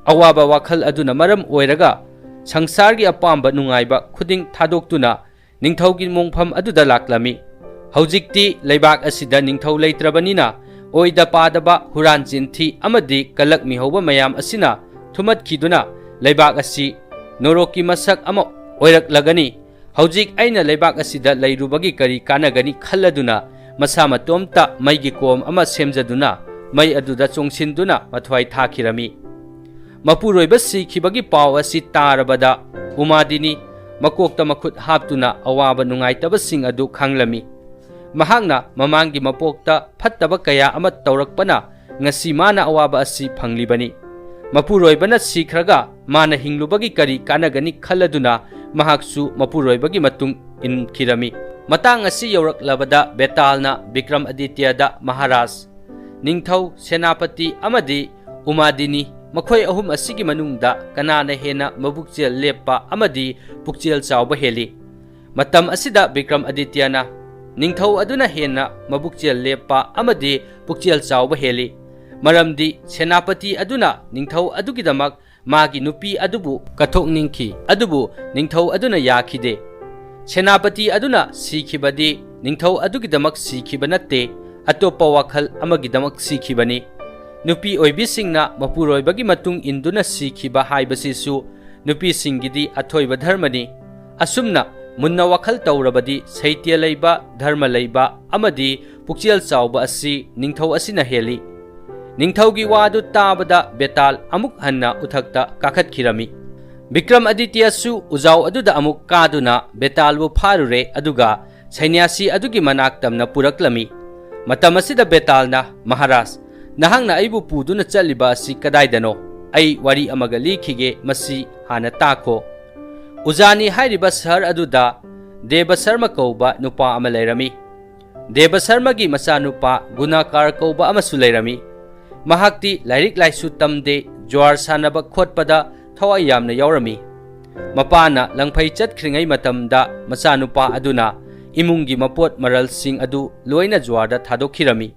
ꯑꯋꯥꯕ ꯋꯥꯈꯜ ꯑꯗꯨꯅ ꯃꯔꯝ ꯑꯣꯏꯔꯒ ꯁꯪꯁꯥꯔꯒꯤ ꯑꯄꯥꯝꯕ ꯅꯨꯡꯉꯥꯏꯕ ꯈꯨꯗꯤꯡ ꯊꯥꯗꯣꯛꯇꯨꯅ ꯅꯤꯡꯊꯧꯒꯤ ꯃꯣꯡꯐꯝ ꯑꯗꯨꯗ ꯂꯥꯛꯂꯝꯃꯤ꯫ ꯍꯧꯖꯤꯛꯇꯤ ꯂꯩꯕꯥꯛ ꯑꯁꯤꯗ ꯅꯤꯡꯊꯧ ꯂꯩꯇ꯭ꯔꯕꯅꯤꯅ, ꯑꯣꯏꯗ ꯄꯥꯗꯕ ꯍꯨꯔꯥꯟ ꯆꯤꯟꯊꯤ ꯑꯃꯗꯤ ꯀꯂꯛ ꯃꯤꯍꯧꯕ ꯃꯌꯥꯝ ꯑꯁꯤꯅ ꯊꯨꯝꯃꯠꯈꯤꯗꯨꯅ ꯂꯩꯕꯥꯛ ꯑꯁꯤ ꯅꯣꯔꯣꯛꯀꯤ ꯃꯁꯛ ꯑꯃ ꯑꯣꯏꯔꯛꯂꯒꯅꯤ꯫ ꯍꯧꯖꯤꯛ ꯑꯩꯅ ꯂꯩꯕꯥꯛ ꯑꯁꯤꯗ ꯂꯩꯔꯨꯕꯒꯤ ꯀꯔꯤ ꯀꯥꯟꯅꯒꯅꯤ ꯈꯜꯂꯗꯨꯅ, ꯃꯁꯥ ꯃꯇꯣꯝꯇ ꯃꯩꯒꯤ ꯀꯣꯝ ꯑꯃ ꯁꯦꯝꯖꯗꯨꯅ, ꯃꯩ ꯑꯗꯨꯗ ꯆꯣꯡꯁꯤꯟꯗꯨꯅ ꯃꯊ꯭ꯋꯥꯏ ꯊꯥꯈꯤꯔꯝꯃꯤ꯫ ꯃꯄꯨꯔꯣꯏꯕ ꯁꯤꯈꯤꯕꯒꯤ ꯄꯥꯎ ꯑꯁꯤ ꯇꯥꯔꯕꯗ, ꯎꯃꯥꯗꯤꯅꯤ ꯃꯀꯣꯛꯇ ꯃꯈꯨꯠ ꯍꯥꯞꯇꯨꯅ ꯑꯋꯥꯕ ꯅꯨꯡꯉꯥꯏꯇꯕꯁꯤꯡ ꯑꯗꯨ ꯈꯪꯂꯝꯃꯤ꯫ ꯃꯍꯥꯛꯅ ꯃꯃꯥꯡꯒꯤ ꯃꯄꯣꯛꯇ ꯐꯠꯇꯕ ꯀꯌꯥ ꯑꯃ ꯇꯧꯔꯛꯄꯅ ꯉꯁꯤ ꯃꯥꯅ ꯑꯋꯥꯕ ꯑꯁꯤ ꯐꯪꯂꯤꯕꯅꯤ꯫ ꯃꯄꯨꯔꯣꯏꯕꯅ ꯁꯤꯈ꯭ꯔꯒ ꯃꯥꯅ ꯍꯤꯡꯂꯨꯕꯒꯤ ꯀꯔꯤ ꯀꯥꯟꯅꯒꯅꯤ ꯈꯜꯂꯗꯨꯅ ꯃꯍꯥꯛꯁꯨ ꯃꯄꯨꯔꯣꯏꯕꯒꯤ ꯃꯇꯨꯡ ꯏꯟꯈꯤꯔꯝꯃꯤ꯫ ꯃꯇꯥꯡ ꯑꯁꯤ ꯌꯧꯔꯛꯂꯕꯗ ꯕꯦꯇꯥꯜꯅ ꯕꯤꯀ꯭ꯔꯝ ꯑꯗꯤꯇ꯭ꯌꯗ, "ꯃꯍꯥꯔꯥꯖ, ꯅꯤꯡꯊꯧ, ꯁꯦꯅꯥꯄꯇꯤ ꯑꯃꯗꯤ ꯎꯃꯥꯗꯤꯅꯤ, ꯃꯈꯣꯏ ꯑꯍꯨꯝ ꯑꯁꯤꯒꯤ ꯃꯅꯨꯡꯗ ꯀꯅꯥꯅ ꯍꯦꯟꯅ ꯃꯕꯨꯛꯆꯦꯜ ꯂꯦꯞꯄ ꯑꯃꯗꯤ ꯄꯨꯛꯆꯦꯜ ꯆꯥꯎꯕ ꯍꯦꯜꯂꯤ?" ꯃꯇꯝ ꯑꯁꯤꯗ ꯕꯤꯀ꯭ꯔꯝ ꯑꯗꯤꯇ꯭ꯌꯅ, "ꯅꯤꯡꯊꯧ ꯑꯗꯨꯅ ꯍꯦꯟꯅ ꯃꯕꯨꯛꯆꯦꯜ ꯂꯦꯞꯄ ꯑꯃꯗꯤ ꯄꯨꯛꯆꯦꯜ ꯆꯥꯎꯕ ꯍꯦꯜꯂꯤ, ꯃꯔꯝꯗꯤ ꯁꯦꯅꯥꯄꯇꯤ ꯑꯗꯨꯅ ꯅꯤꯡꯊꯧ ꯑꯗꯨꯒꯤꯗꯃꯛ ꯃꯥꯒꯤ ꯅꯨꯄꯤ ꯑꯗꯨꯕꯨ ꯀꯠꯊꯣꯛꯅꯤꯡꯈꯤ, ꯑꯗꯨꯕꯨ ꯅꯤꯡꯊꯧ ꯑꯗꯨꯅ ꯌꯥꯈꯤꯗꯦ꯫ ꯁꯦꯅꯥꯄꯇꯤ ꯑꯗꯨꯅ ꯁꯤꯈꯤꯕꯗꯤ ꯅꯤꯡꯊꯧ ꯑꯗꯨꯒꯤꯗꯃꯛ ꯁꯤꯈꯤꯕ ꯅꯠꯇꯦ, ꯑꯇꯣꯞꯄ ꯋꯥꯈꯜ ꯑꯃꯒꯤꯗꯃꯛ ꯁꯤꯈꯤꯕꯅꯤ꯫ ꯅꯨꯄꯤ ꯑꯣꯏꯕꯤꯁꯤꯡꯅ ꯃꯄꯨꯔꯣꯏꯕꯒꯤ ꯃꯇꯨꯡ ꯏꯟꯗꯨꯅ ꯁꯤꯈꯤꯕ ꯍꯥꯏꯕꯁꯤꯁꯨ ꯅꯨꯄꯤꯁꯤꯡꯒꯤꯗꯤ ꯑꯊꯣꯏꯕ ꯙꯔꯃꯅꯤ꯫ ꯑꯁꯨꯝꯅ ꯃꯨꯟꯅ ꯋꯥꯈꯜ ꯇꯧꯔꯕꯗꯤ ꯁꯩꯇ꯭ꯌ ꯂꯩꯕ, ꯙꯔꯃ ꯂꯩꯕ ꯑꯃꯗꯤ ꯄꯨꯛꯆꯦꯜ ꯆꯥꯎꯕ ꯑꯁꯤ ꯅꯤꯡꯊꯧ ꯑꯁꯤꯅ ꯍꯦꯜꯂꯤ꯫" ꯅꯤꯡꯊꯧꯒꯤ ꯋꯥꯗꯨ ꯇꯥꯕꯗ ꯕꯦꯇꯥꯜ ꯑꯃꯨꯛ ꯍꯟꯅ ꯎꯊꯛꯇ ꯀꯥꯈꯠꯈꯤꯔꯝꯃꯤ꯫ ꯕꯤꯀ꯭ꯔꯝ ꯑꯗꯤꯇ꯭ꯌꯁꯨ ꯎꯖꯥꯎ ꯑꯗꯨꯗ ꯑꯃꯨꯛ ꯀꯥꯗꯨꯅ ꯕꯦꯇꯥꯜꯕꯨ ꯐꯥꯔꯨꯔꯦ, ꯑꯗꯨꯒ ꯁꯩꯅ꯭ꯌꯥꯁꯤ ꯑꯗꯨꯒꯤ ꯃꯅꯥꯛ ꯇꯝꯅ ꯄꯨꯔꯛꯂꯝꯃꯤ꯫ ꯃꯇꯝ ꯑꯁꯤꯗ ꯕꯦꯇꯥꯜꯅ, "ꯃꯍꯥꯔꯥꯖ, ꯅꯍꯥꯛꯅ ꯑꯩꯕꯨ ꯄꯨꯗꯨꯅ ꯆꯠꯂꯤꯕ ꯑꯁꯤ ꯀꯗꯥꯏꯗꯅꯣ? ꯑꯩ ꯋꯥꯔꯤ ꯑꯃꯒ ꯂꯤꯈꯤꯒꯦ, ꯃꯁꯤ ꯍꯥꯟꯅ ꯇꯥꯈꯣ꯫" ꯎꯖꯥꯅꯤ ꯍꯥꯏꯔꯤꯕ ꯁꯍꯔ ꯑꯗꯨꯗ ꯗꯦꯕ ꯁꯔꯃ ꯀꯧꯕ ꯅꯨꯄꯥ ꯑꯃ ꯂꯩꯔꯝꯃꯤ꯫ ꯗꯦꯕ ꯁꯔꯃꯒꯤ ꯃꯆꯥꯅꯨꯄꯥ ꯒꯨꯅꯥꯀꯥꯔ ꯀꯧꯕ ꯑꯃꯁꯨ ꯂꯩꯔꯝꯃꯤ꯫ ꯃꯍꯥꯛꯇꯤ ꯂꯥꯏꯔꯤꯛ ꯂꯥꯏꯁꯨ ꯇꯝꯗꯦ, ꯖ꯭ꯋꯥꯔ ꯁꯥꯟꯅꯕ ꯈꯣꯠꯄꯗ ꯊꯋꯥꯏ ꯌꯥꯝꯅ ꯌꯥꯎꯔꯝꯃꯤ꯫ ꯃꯄꯥꯅ ꯂꯪꯐꯩ ꯆꯠꯈ꯭ꯔꯤꯉꯩ ꯃꯇꯝꯗ ꯃꯆꯥꯅꯨꯄꯥ ꯑꯗꯨꯅ ꯏꯃꯨꯡꯒꯤ ꯃꯄꯣꯠ ꯃꯔꯜꯁꯤꯡ ꯑꯗꯨ ꯂꯣꯏꯅ ꯖ꯭ꯋꯥꯔꯗ ꯊꯥꯗꯣꯛꯈꯤꯔꯝꯃꯤ꯫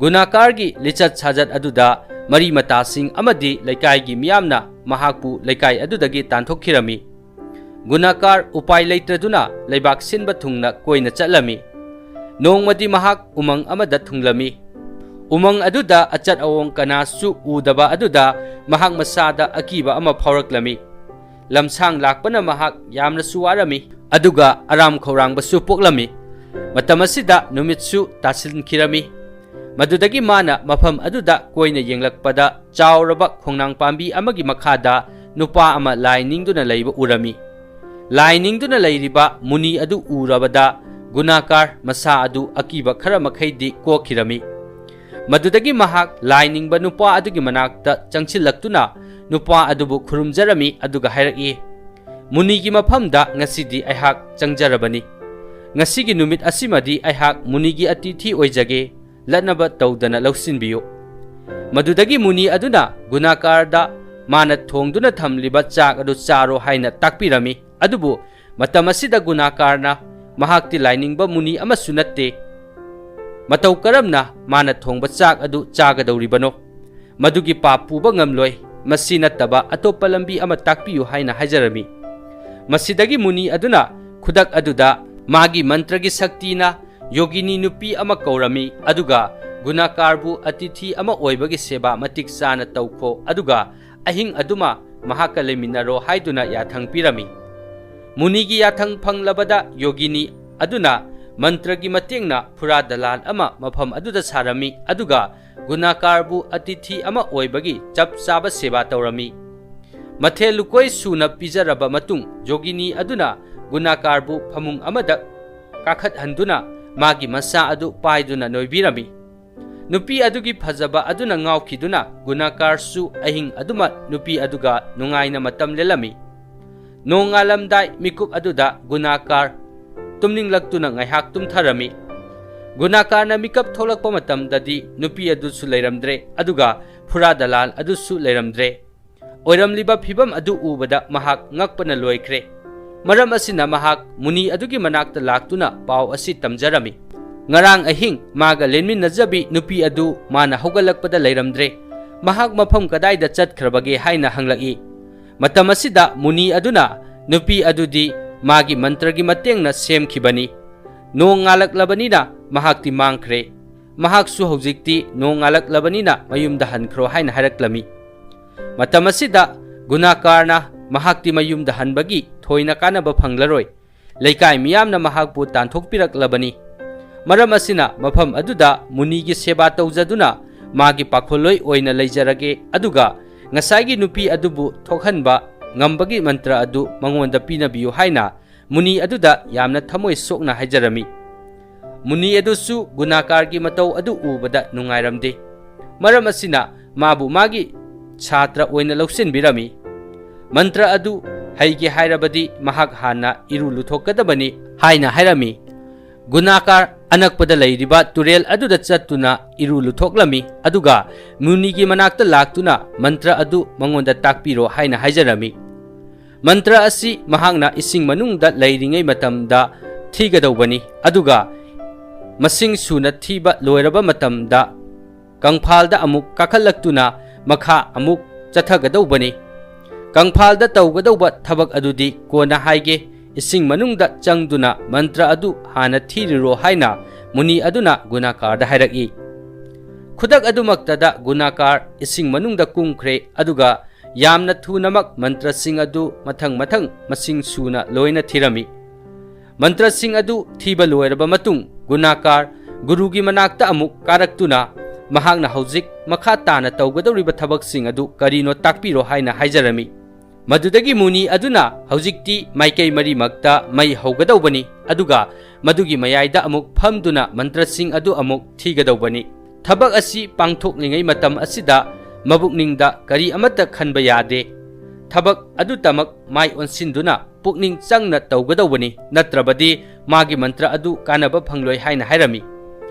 ꯒꯨꯅꯥꯀꯥꯔꯒꯤ ꯂꯤꯆꯠ ꯁꯥꯖꯠ ꯑꯗꯨꯗ ꯃꯔꯤ ꯃꯇꯥꯁꯤꯡ ꯑꯃꯗꯤ ꯂꯩꯀꯥꯏꯒꯤ ꯃꯤꯌꯥꯝꯅ ꯃꯍꯥꯛꯄꯨ ꯂꯩꯀꯥꯏ ꯑꯗꯨꯗꯒꯤ ꯇꯥꯟꯊꯣꯛꯈꯤꯔꯝꯃꯤ꯫ ꯒꯨꯅꯥꯀꯥꯔ ꯎꯄꯥꯏ ꯂꯩꯇ꯭ꯔꯗꯨꯅ ꯂꯩꯕꯥꯛ ꯁꯤꯟꯕ ꯊꯨꯡꯅ ꯀꯣꯏꯅ ꯆꯠꯂꯝꯃꯤ꯫ ꯅꯣꯡꯃꯗꯤ ꯃꯍꯥꯛ ꯎꯃꯪ ꯑꯃꯗ ꯊꯨꯡꯂꯝꯃꯤ꯫ ꯎꯃꯪ ꯑꯗꯨꯗ ꯑꯆꯠ ꯑꯋꯣꯡ ꯀꯅꯥꯁꯨ ꯎꯗꯕ ꯑꯗꯨꯗ ꯃꯍꯥꯛ ꯃꯁꯥꯗ ꯑꯀꯤꯕ ꯑꯃ ꯐꯥꯎꯔꯛꯂꯝꯃꯤ꯫ ꯂꯝꯁꯥꯡ ꯂꯥꯛꯄꯅ ꯃꯍꯥꯛ ꯌꯥꯝꯅꯁꯨ ꯋꯥꯔꯝꯃꯤ, ꯑꯗꯨꯒ ꯑꯔꯥꯝ ꯈꯧꯔꯥꯡꯕꯁꯨ ꯄꯣꯛꯂꯝꯃꯤ꯫ ꯃꯇꯝ ꯑꯁꯤꯗ ꯅꯨꯃꯤꯠꯁꯨ ꯇꯥꯁꯤꯟꯈꯤꯔꯝꯃꯤ꯫ ꯃꯗꯨꯗꯒꯤ ꯃꯥꯅ ꯃꯐꯝ ꯑꯗꯨꯗ ꯀꯣꯏꯅ ꯌꯦꯡꯂꯛꯄꯗ ꯆꯥꯎꯔꯕ ꯈꯣꯡꯅꯥꯡ ꯄꯥꯝꯕꯤ ꯑꯃꯒꯤ ꯃꯈꯥꯗ ꯅꯨꯄꯥ ꯑꯃ ꯂꯥꯏ ꯅꯤꯡꯗꯨꯅ ꯂꯩꯕ ꯎꯔꯝꯃꯤ꯫ ꯂꯥꯏ ꯅꯤꯡꯗꯨꯅ ꯂꯩꯔꯤꯕ ꯃꯨꯅꯤ ꯑꯗꯨ ꯎꯔꯕꯗ ꯒꯨꯅꯥꯀꯥꯔ ꯃꯁꯥ ꯑꯗꯨ ꯑꯀꯤꯕ ꯈꯔ ꯃꯈꯩꯗꯤ ꯀꯣꯛꯈꯤꯔꯝꯃꯤ꯫ ꯃꯗꯨꯗꯒꯤ ꯃꯍꯥꯛ ꯂꯥꯏ ꯅꯤꯡꯕ ꯅꯨꯄꯥ ꯑꯗꯨꯒꯤ ꯃꯅꯥꯛꯇ ꯆꯪꯁꯤꯜꯂꯛꯇꯨꯅ ꯅꯨꯄꯥ ꯑꯗꯨꯕꯨ ꯈꯨꯔꯨꯝꯖꯔꯝꯃꯤ, ꯑꯗꯨꯒ ꯍꯥꯏꯔꯛꯏ, "ꯃꯨꯅꯤꯒꯤ ꯃꯐꯝꯗ ꯉꯁꯤꯗꯤ ꯑꯩꯍꯥꯛ ꯆꯪꯖꯔꯕꯅꯤ꯫ ꯉꯁꯤꯒꯤ ꯅꯨꯃꯤꯠ ꯑꯁꯤꯃꯗꯤ ꯑꯩꯍꯥꯛ ꯃꯨꯅꯤꯒꯤ ꯑꯇꯤꯊꯤ ꯑꯣꯏꯖꯒꯦ, ꯂꯠꯅꯕ ꯇꯧꯗꯅ ꯂꯧꯁꯤꯟꯕꯤꯌꯨ"꯫ ꯃꯗꯨꯗꯒꯤ ꯃꯨꯅꯤ ꯑꯗꯨꯅ ꯒꯨꯅꯥꯀꯥꯔꯗ ꯃꯥꯅ ꯊꯣꯡꯗꯨꯅ ꯊꯝꯂꯤꯕ ꯆꯥꯛ ꯑꯗꯨ ꯆꯥꯔꯣ ꯍꯥꯏꯅ ꯇꯥꯛꯄꯤꯔꯝꯃꯤ꯫ ꯑꯗꯨꯕꯨ ꯃꯇꯝ ꯑꯁꯤꯗ ꯒꯨꯅꯥꯀꯥꯔꯅ, "ꯃꯍꯥꯛꯇꯤ ꯂꯥꯏꯅꯤꯡꯕ ꯃꯨꯅꯤ ꯑꯃꯁꯨ ꯅꯠꯇꯦ꯫ ꯃꯇꯧ ꯀꯔꯝꯅ ꯃꯥꯅ ꯊꯣꯡꯕ ꯆꯥꯛ ꯑꯗꯨ ꯆꯥꯒꯗꯧꯔꯤꯕꯅꯣ? ꯃꯗꯨꯒꯤ ꯄꯥꯞ ꯄꯨꯕ ꯉꯝꯂꯣꯏ꯫ ꯃꯁꯤ ꯅꯠꯇꯕ ꯑꯇꯣꯞꯄ ꯂꯝꯕꯤ ꯑꯃ ꯇꯥꯛꯄꯤꯌꯨ" ꯍꯥꯏꯅ ꯍꯥꯏꯖꯔꯝꯃꯤ꯫ ꯃꯁꯤꯗꯒꯤ ꯃꯨꯅꯤ ꯑꯗꯨꯅ ꯈꯨꯗꯛ ꯑꯗꯨꯗ ꯃꯥꯒꯤ ꯃꯟꯇ꯭ꯔꯒꯤ ꯁꯛꯇꯤꯅ ꯌꯣꯒꯤꯅꯤ ꯅꯨꯄꯤ ꯑꯃ ꯀꯧꯔꯝꯃꯤ, ꯑꯗꯨꯒ ꯒꯨꯅꯥꯀꯥꯔꯕꯨ ꯑꯇꯤꯊꯤ ꯑꯃ ꯑꯣꯏꯕꯒꯤ ꯁꯦꯕꯥ ꯃꯇꯤꯛ ꯆꯥꯅ ꯇꯧꯈꯣ, ꯑꯗꯨꯒ ꯑꯍꯤꯡ ꯑꯗꯨꯃ ꯃꯍꯥꯛꯀ ꯂꯩꯃꯤꯟꯅꯔꯣ ꯍꯥꯏꯗꯨꯅ ꯌꯥꯊꯪ ꯄꯤꯔꯝꯃꯤ꯫ ꯃꯨꯅꯤꯒꯤ ꯌꯥꯊꯪ ꯐꯪꯂꯕꯗ ꯌꯣꯒꯤꯅꯤ ꯑꯗꯨꯅ ꯃꯟꯇ꯭ꯔꯒꯤ ꯃꯇꯦꯡꯅ ꯐꯨꯔꯥ ꯗꯂꯥꯟ ꯑꯃ ꯃꯐꯝ ꯑꯗꯨꯗ ꯁꯥꯔꯝꯃꯤ, ꯑꯗꯨꯒ ꯒꯨꯅꯥꯀꯥꯔꯕꯨ ꯑꯇꯤꯊꯤ ꯑꯃ ꯑꯣꯏꯕꯒꯤ ꯆꯞ ꯆꯥꯕ ꯁꯦꯕꯥ ꯇꯧꯔꯝꯃꯤ꯫ ꯃꯊꯦꯜ ꯂꯨꯀꯣꯏ ꯁꯨꯅ ꯄꯤꯖꯔꯕ ꯃꯇꯨꯡ, ꯌꯣꯒꯤꯅꯤ ꯑꯗꯨꯅ ꯒꯨꯅꯥꯀꯥꯔꯕꯨ ꯐꯃꯨꯡ ꯑꯃꯗ ꯀꯥꯈꯠꯍꯟꯗꯨꯅ ꯃꯥꯒꯤ ꯃꯁꯥ ꯑꯗꯨ ꯄꯥꯏꯗꯨꯅ ꯅꯣꯏꯕꯤꯔꯝꯃꯤ꯫ ꯅꯨꯄꯤ ꯑꯗꯨꯒꯤ ꯐꯖꯕ ꯑꯗꯨꯅ ꯉꯥꯎꯈꯤꯗꯨꯅ ꯒꯨꯅꯥꯀꯥꯔꯁꯨ ꯑꯍꯤꯡ ꯑꯗꯨꯃ ꯅꯨꯄꯤ ꯑꯗꯨꯒ ꯅꯨꯡꯉꯥꯏꯅ ꯃꯇꯝ ꯂꯦꯜꯂꯝꯃꯤ꯫ ꯅꯣꯡꯉꯥꯜꯂꯝꯗꯥꯏ ꯃꯤꯀꯨꯞ ꯑꯗꯨꯗ ꯒꯨꯅꯥꯀꯥꯔ ꯇꯨꯝꯅꯤꯡꯂꯛꯇꯨꯅ ꯉꯥꯏꯍꯥꯛ ꯇꯨꯝꯊꯔꯝꯃꯤ꯫ ꯒꯨꯅꯥꯀꯥꯔꯅ ꯃꯤꯀꯞ ꯊꯣꯛꯂꯛꯄ ꯃꯇꯝꯗꯗꯤ ꯅꯨꯄꯤ ꯑꯗꯨꯁꯨ ꯂꯩꯔꯝꯗ꯭ꯔꯦ, ꯑꯗꯨꯒ ꯐꯨꯔꯥ ꯗꯂꯥꯜ ꯑꯗꯨꯁꯨ ꯂꯩꯔꯝꯗ꯭ꯔꯦ꯫ ꯑꯣꯏꯔꯝꯂꯤꯕ ꯐꯤꯕꯝ ꯑꯗꯨ ꯎꯕꯗ ꯃꯍꯥꯛ ꯉꯛꯄꯅ ꯂꯣꯏꯈ꯭ꯔꯦ꯫ ꯃꯔꯝ ꯑꯁꯤꯅ ꯃꯍꯥꯛ ꯃꯨꯅꯤ ꯑꯗꯨꯒꯤ ꯃꯅꯥꯛꯇ ꯂꯥꯛꯇꯨꯅ ꯄꯥꯎ ꯑꯁꯤ ꯇꯝꯖꯔꯝꯃꯤ꯫ ꯉꯔꯥꯡ ꯑꯍꯤꯡ ꯃꯥꯒ ꯂꯦꯟꯃꯤꯟꯅꯖꯕꯤ ꯅꯨꯄꯤ ꯑꯗꯨ ꯃꯥꯅ ꯍꯧꯒꯠꯂꯛꯄꯗ ꯂꯩꯔꯝꯗ꯭ꯔꯦ꯫ "ꯃꯍꯥꯛ ꯃꯐꯝ ꯀꯗꯥꯏꯗ ꯆꯠꯈ꯭ꯔꯕꯒꯦ?" ꯍꯥꯏꯅ ꯍꯪꯂꯛꯏ꯫ ꯃꯇꯝ ꯑꯁꯤꯗ ꯃꯨꯅꯤ ꯑꯗꯨꯅ, "ꯅꯨꯄꯤ ꯑꯗꯨꯗꯤ ꯃꯥꯒꯤ ꯃꯟꯇ꯭ꯔꯒꯤ ꯃꯇꯦꯡꯅ ꯁꯦꯝꯈꯤꯕꯅꯤ꯫ ꯅꯣꯡ ꯉꯥꯜꯂꯛꯂꯕꯅꯤꯅ ꯃꯍꯥꯛꯇꯤ ꯃꯥꯡꯈ꯭ꯔꯦ꯫ ꯃꯍꯥꯛꯁꯨ ꯍꯧꯖꯤꯛꯇꯤ ꯅꯣꯡ ꯉꯥꯜꯂꯛꯂꯕꯅꯤꯅ ꯃꯌꯨꯝꯗ ꯍꯟꯈ꯭ꯔꯣ" ꯍꯥꯏꯅ ꯍꯥꯏꯔꯛꯂꯝꯃꯤ꯫ ꯃꯇꯝ ꯑꯁꯤꯗ ꯒꯨꯅꯥꯀꯥꯔꯅ ꯃꯍꯥꯛꯇꯤ ꯃꯌꯨꯝꯗ ꯍꯟꯕꯒꯤ ꯊꯣꯏꯅ ꯀꯥꯟꯅꯕ ꯐꯪꯂꯔꯣꯏ꯫ ꯂꯩꯀꯥꯏ ꯃꯤꯌꯥꯝꯅ ꯃꯍꯥꯛꯄꯨ ꯇꯥꯟꯊꯣꯛꯄꯤꯔꯛꯂꯕꯅꯤ꯫ ꯃꯔꯝ ꯑꯁꯤꯅ ꯃꯐꯝ ꯑꯗꯨꯗ ꯃꯨꯅꯤꯒꯤ ꯁꯦꯕꯥ ꯇꯧꯖꯗꯨꯅ ꯃꯥꯒꯤ ꯄꯥꯈꯣꯜꯂꯣꯏ ꯑꯣꯏꯅ ꯂꯩꯖꯔꯒꯦ, ꯑꯗꯨꯒ ꯉꯁꯥꯏꯒꯤ ꯅꯨꯄꯤ ꯑꯗꯨꯕꯨ ꯊꯣꯛꯍꯟꯕ ꯉꯝꯕꯒꯤ ꯃꯟꯇ꯭ꯔ ꯑꯗꯨ ꯃꯉꯣꯟꯗ ꯄꯤꯅꯕꯤꯌꯨ ꯍꯥꯏꯅ ꯃꯨꯅꯤ ꯑꯗꯨꯗ ꯌꯥꯝꯅ ꯊꯃꯣꯏ ꯁꯣꯛꯅ ꯍꯥꯏꯖꯔꯝꯃꯤ꯫ ꯃꯨꯅꯤ ꯑꯗꯨꯁꯨ ꯒꯨꯅꯥꯀꯥꯔꯒꯤ ꯃꯇꯧ ꯑꯗꯨ ꯎꯕꯗ ꯅꯨꯡꯉꯥꯏꯔꯝꯗꯦ꯫ ꯃꯔꯝ ꯑꯁꯤꯅ ꯃꯥꯕꯨ ꯃꯥꯒꯤ ꯁꯥꯇ꯭ꯔ ꯑꯣꯏꯅ ꯂꯧꯁꯤꯟꯕꯤꯔꯝꯃꯤ꯫ "ꯃꯟꯇ꯭ꯔ ꯑꯗꯨ ꯍꯩꯒꯦ ꯍꯥꯏꯔꯕꯗꯤ ꯃꯍꯥꯛ ꯍꯥꯟꯅ ꯏꯔꯨ ꯂꯨꯊꯣꯛꯀꯗꯕꯅꯤ" ꯍꯥꯏꯅ ꯍꯥꯏꯔꯝꯃꯤ꯫ ꯒꯨꯅꯥꯀꯥꯔ ꯑꯅꯛꯄꯗ ꯂꯩꯔꯤꯕ ꯇꯨꯔꯦꯜ ꯑꯗꯨꯗ ꯆꯠꯇꯨꯅ ꯏꯔꯨ ꯂꯨꯊꯣꯛꯂꯝꯃꯤ, ꯑꯗꯨꯒ ꯃꯨꯅꯤꯒꯤ ꯃꯅꯥꯛꯇ ꯂꯥꯛꯇꯨꯅ, "ꯃꯟꯇ꯭ꯔ ꯑꯗꯨ ꯃꯉꯣꯟꯗ ꯇꯥꯛꯄꯤꯔꯣ" ꯍꯥꯏꯅ ꯍꯥꯏꯖꯔꯝꯃꯤ꯫ ꯃꯟꯇ꯭ꯔ ꯑꯁꯤ ꯃꯍꯥꯛꯅ ꯏꯁꯤꯡ ꯃꯅꯨꯡꯗ ꯂꯩꯔꯤꯉꯩ ꯃꯇꯝꯗ ꯊꯤꯒꯗꯧꯕꯅꯤ, ꯑꯗꯨꯒ ꯃꯁꯤꯡ ꯁꯨꯅ ꯊꯤꯕ ꯂꯣꯏꯔꯕ ꯃꯇꯝꯗ ꯀꯪꯐꯥꯜꯗ ꯑꯃꯨꯛ ꯀꯥꯈꯠꯂꯛꯇꯨꯅ ꯃꯈꯥ ꯑꯃꯨꯛ ꯆꯠꯊꯒꯗꯧꯕꯅꯤ꯫ ꯀꯪꯐꯥꯜꯗ ꯇꯧꯒꯗꯧꯕ ꯊꯕꯛ ꯑꯗꯨꯗꯤ ꯀꯣꯟꯅ ꯍꯥꯏꯒꯦ꯫ ꯏꯁꯤꯡ ꯃꯅꯨꯡꯗ ꯆꯪꯗꯨꯅ ꯃꯟꯇ꯭ꯔ ꯑꯗꯨ ꯍꯥꯟꯅ ꯊꯤꯔꯨꯔꯣ ꯍꯥꯏꯅ ꯃꯨꯅꯤ ꯑꯗꯨꯅ ꯒꯨꯅꯥꯀꯥꯔꯗ ꯍꯥꯏꯔꯛꯏ꯫ ꯈꯨꯗꯛ ꯑꯗꯨꯃꯛꯇꯗ ꯒꯨꯅꯥꯀꯥꯔ ꯏꯁꯤꯡ ꯃꯅꯨꯡꯗ ꯀꯨꯝꯈ꯭ꯔꯦ, ꯑꯗꯨꯒ ꯌꯥꯝꯅ ꯊꯨꯅꯃꯛ ꯃꯟꯇ꯭ꯔꯁꯤꯡ ꯑꯗꯨ ꯃꯊꯪ ꯃꯊꯪ ꯃꯁꯤꯡ ꯁꯨꯅ ꯂꯣꯏꯅ ꯊꯤꯔꯝꯃꯤ꯫ ꯃꯟꯇ꯭ꯔꯁꯤꯡ ꯑꯗꯨ ꯊꯤꯕ ꯂꯣꯏꯔꯕ ꯃꯇꯨꯡ, ꯒꯨꯅꯥꯀꯥꯔ ꯒꯨꯔꯨꯒꯤ ꯃꯅꯥꯛꯇ ꯑꯃꯨꯛ ꯀꯥꯔꯛꯇꯨꯅ ꯃꯍꯥꯛꯅ ꯍꯧꯖꯤꯛ ꯃꯈꯥ ꯇꯥꯅ ꯇꯧꯒꯗꯧꯔꯤꯕ ꯊꯕꯛꯁꯤꯡ ꯑꯗꯨ ꯀꯔꯤꯅꯣ ꯇꯥꯛꯄꯤꯔꯣ ꯍꯥꯏꯅ ꯍꯥꯏꯖꯔꯝꯃꯤ꯫ ꯃꯗꯨꯗꯒꯤ ꯃꯨꯅꯤ ꯑꯗꯨꯅ ꯍꯧꯖꯤꯛꯇꯤ ꯃꯥꯏꯀꯩ ꯃꯔꯤꯃꯛꯇ ꯃꯩ ꯍꯧꯒꯗꯧꯕꯅꯤ, ꯑꯗꯨꯒ ꯃꯗꯨꯒꯤ ꯃꯌꯥꯏꯗ ꯑꯃꯨꯛ ꯐꯝꯗꯨꯅ ꯃꯟꯇ꯭ꯔꯁꯤꯡ ꯑꯗꯨ ꯑꯃꯨꯛ ꯊꯤꯒꯗꯧꯕꯅꯤ꯫ ꯊꯕꯛ ꯑꯁꯤ ꯄꯥꯡꯊꯣꯛꯂꯤꯉꯩ ꯃꯇꯝ ꯑꯁꯤꯗ ꯃꯕꯨꯛꯅꯤꯡꯗ ꯀꯔꯤ ꯑꯃꯠꯇ ꯈꯟꯕ ꯌꯥꯗꯦ꯫ ꯊꯕꯛ ꯑꯗꯨꯇꯃꯛ ꯃꯥꯏ ꯑꯣꯟꯁꯤꯟꯗꯨꯅ ꯄꯨꯛꯅꯤꯡ ꯆꯪꯅ ꯇꯧꯒꯗꯧꯕꯅꯤ, ꯅꯠꯇ꯭ꯔꯕꯗꯤ ꯃꯥꯒꯤ ꯃꯟꯇ꯭ꯔ ꯑꯗꯨ ꯀꯥꯟꯅꯕ ꯐꯪꯂꯣꯏ ꯍꯥꯏꯅ ꯍꯥꯏꯔꯝꯃꯤ꯫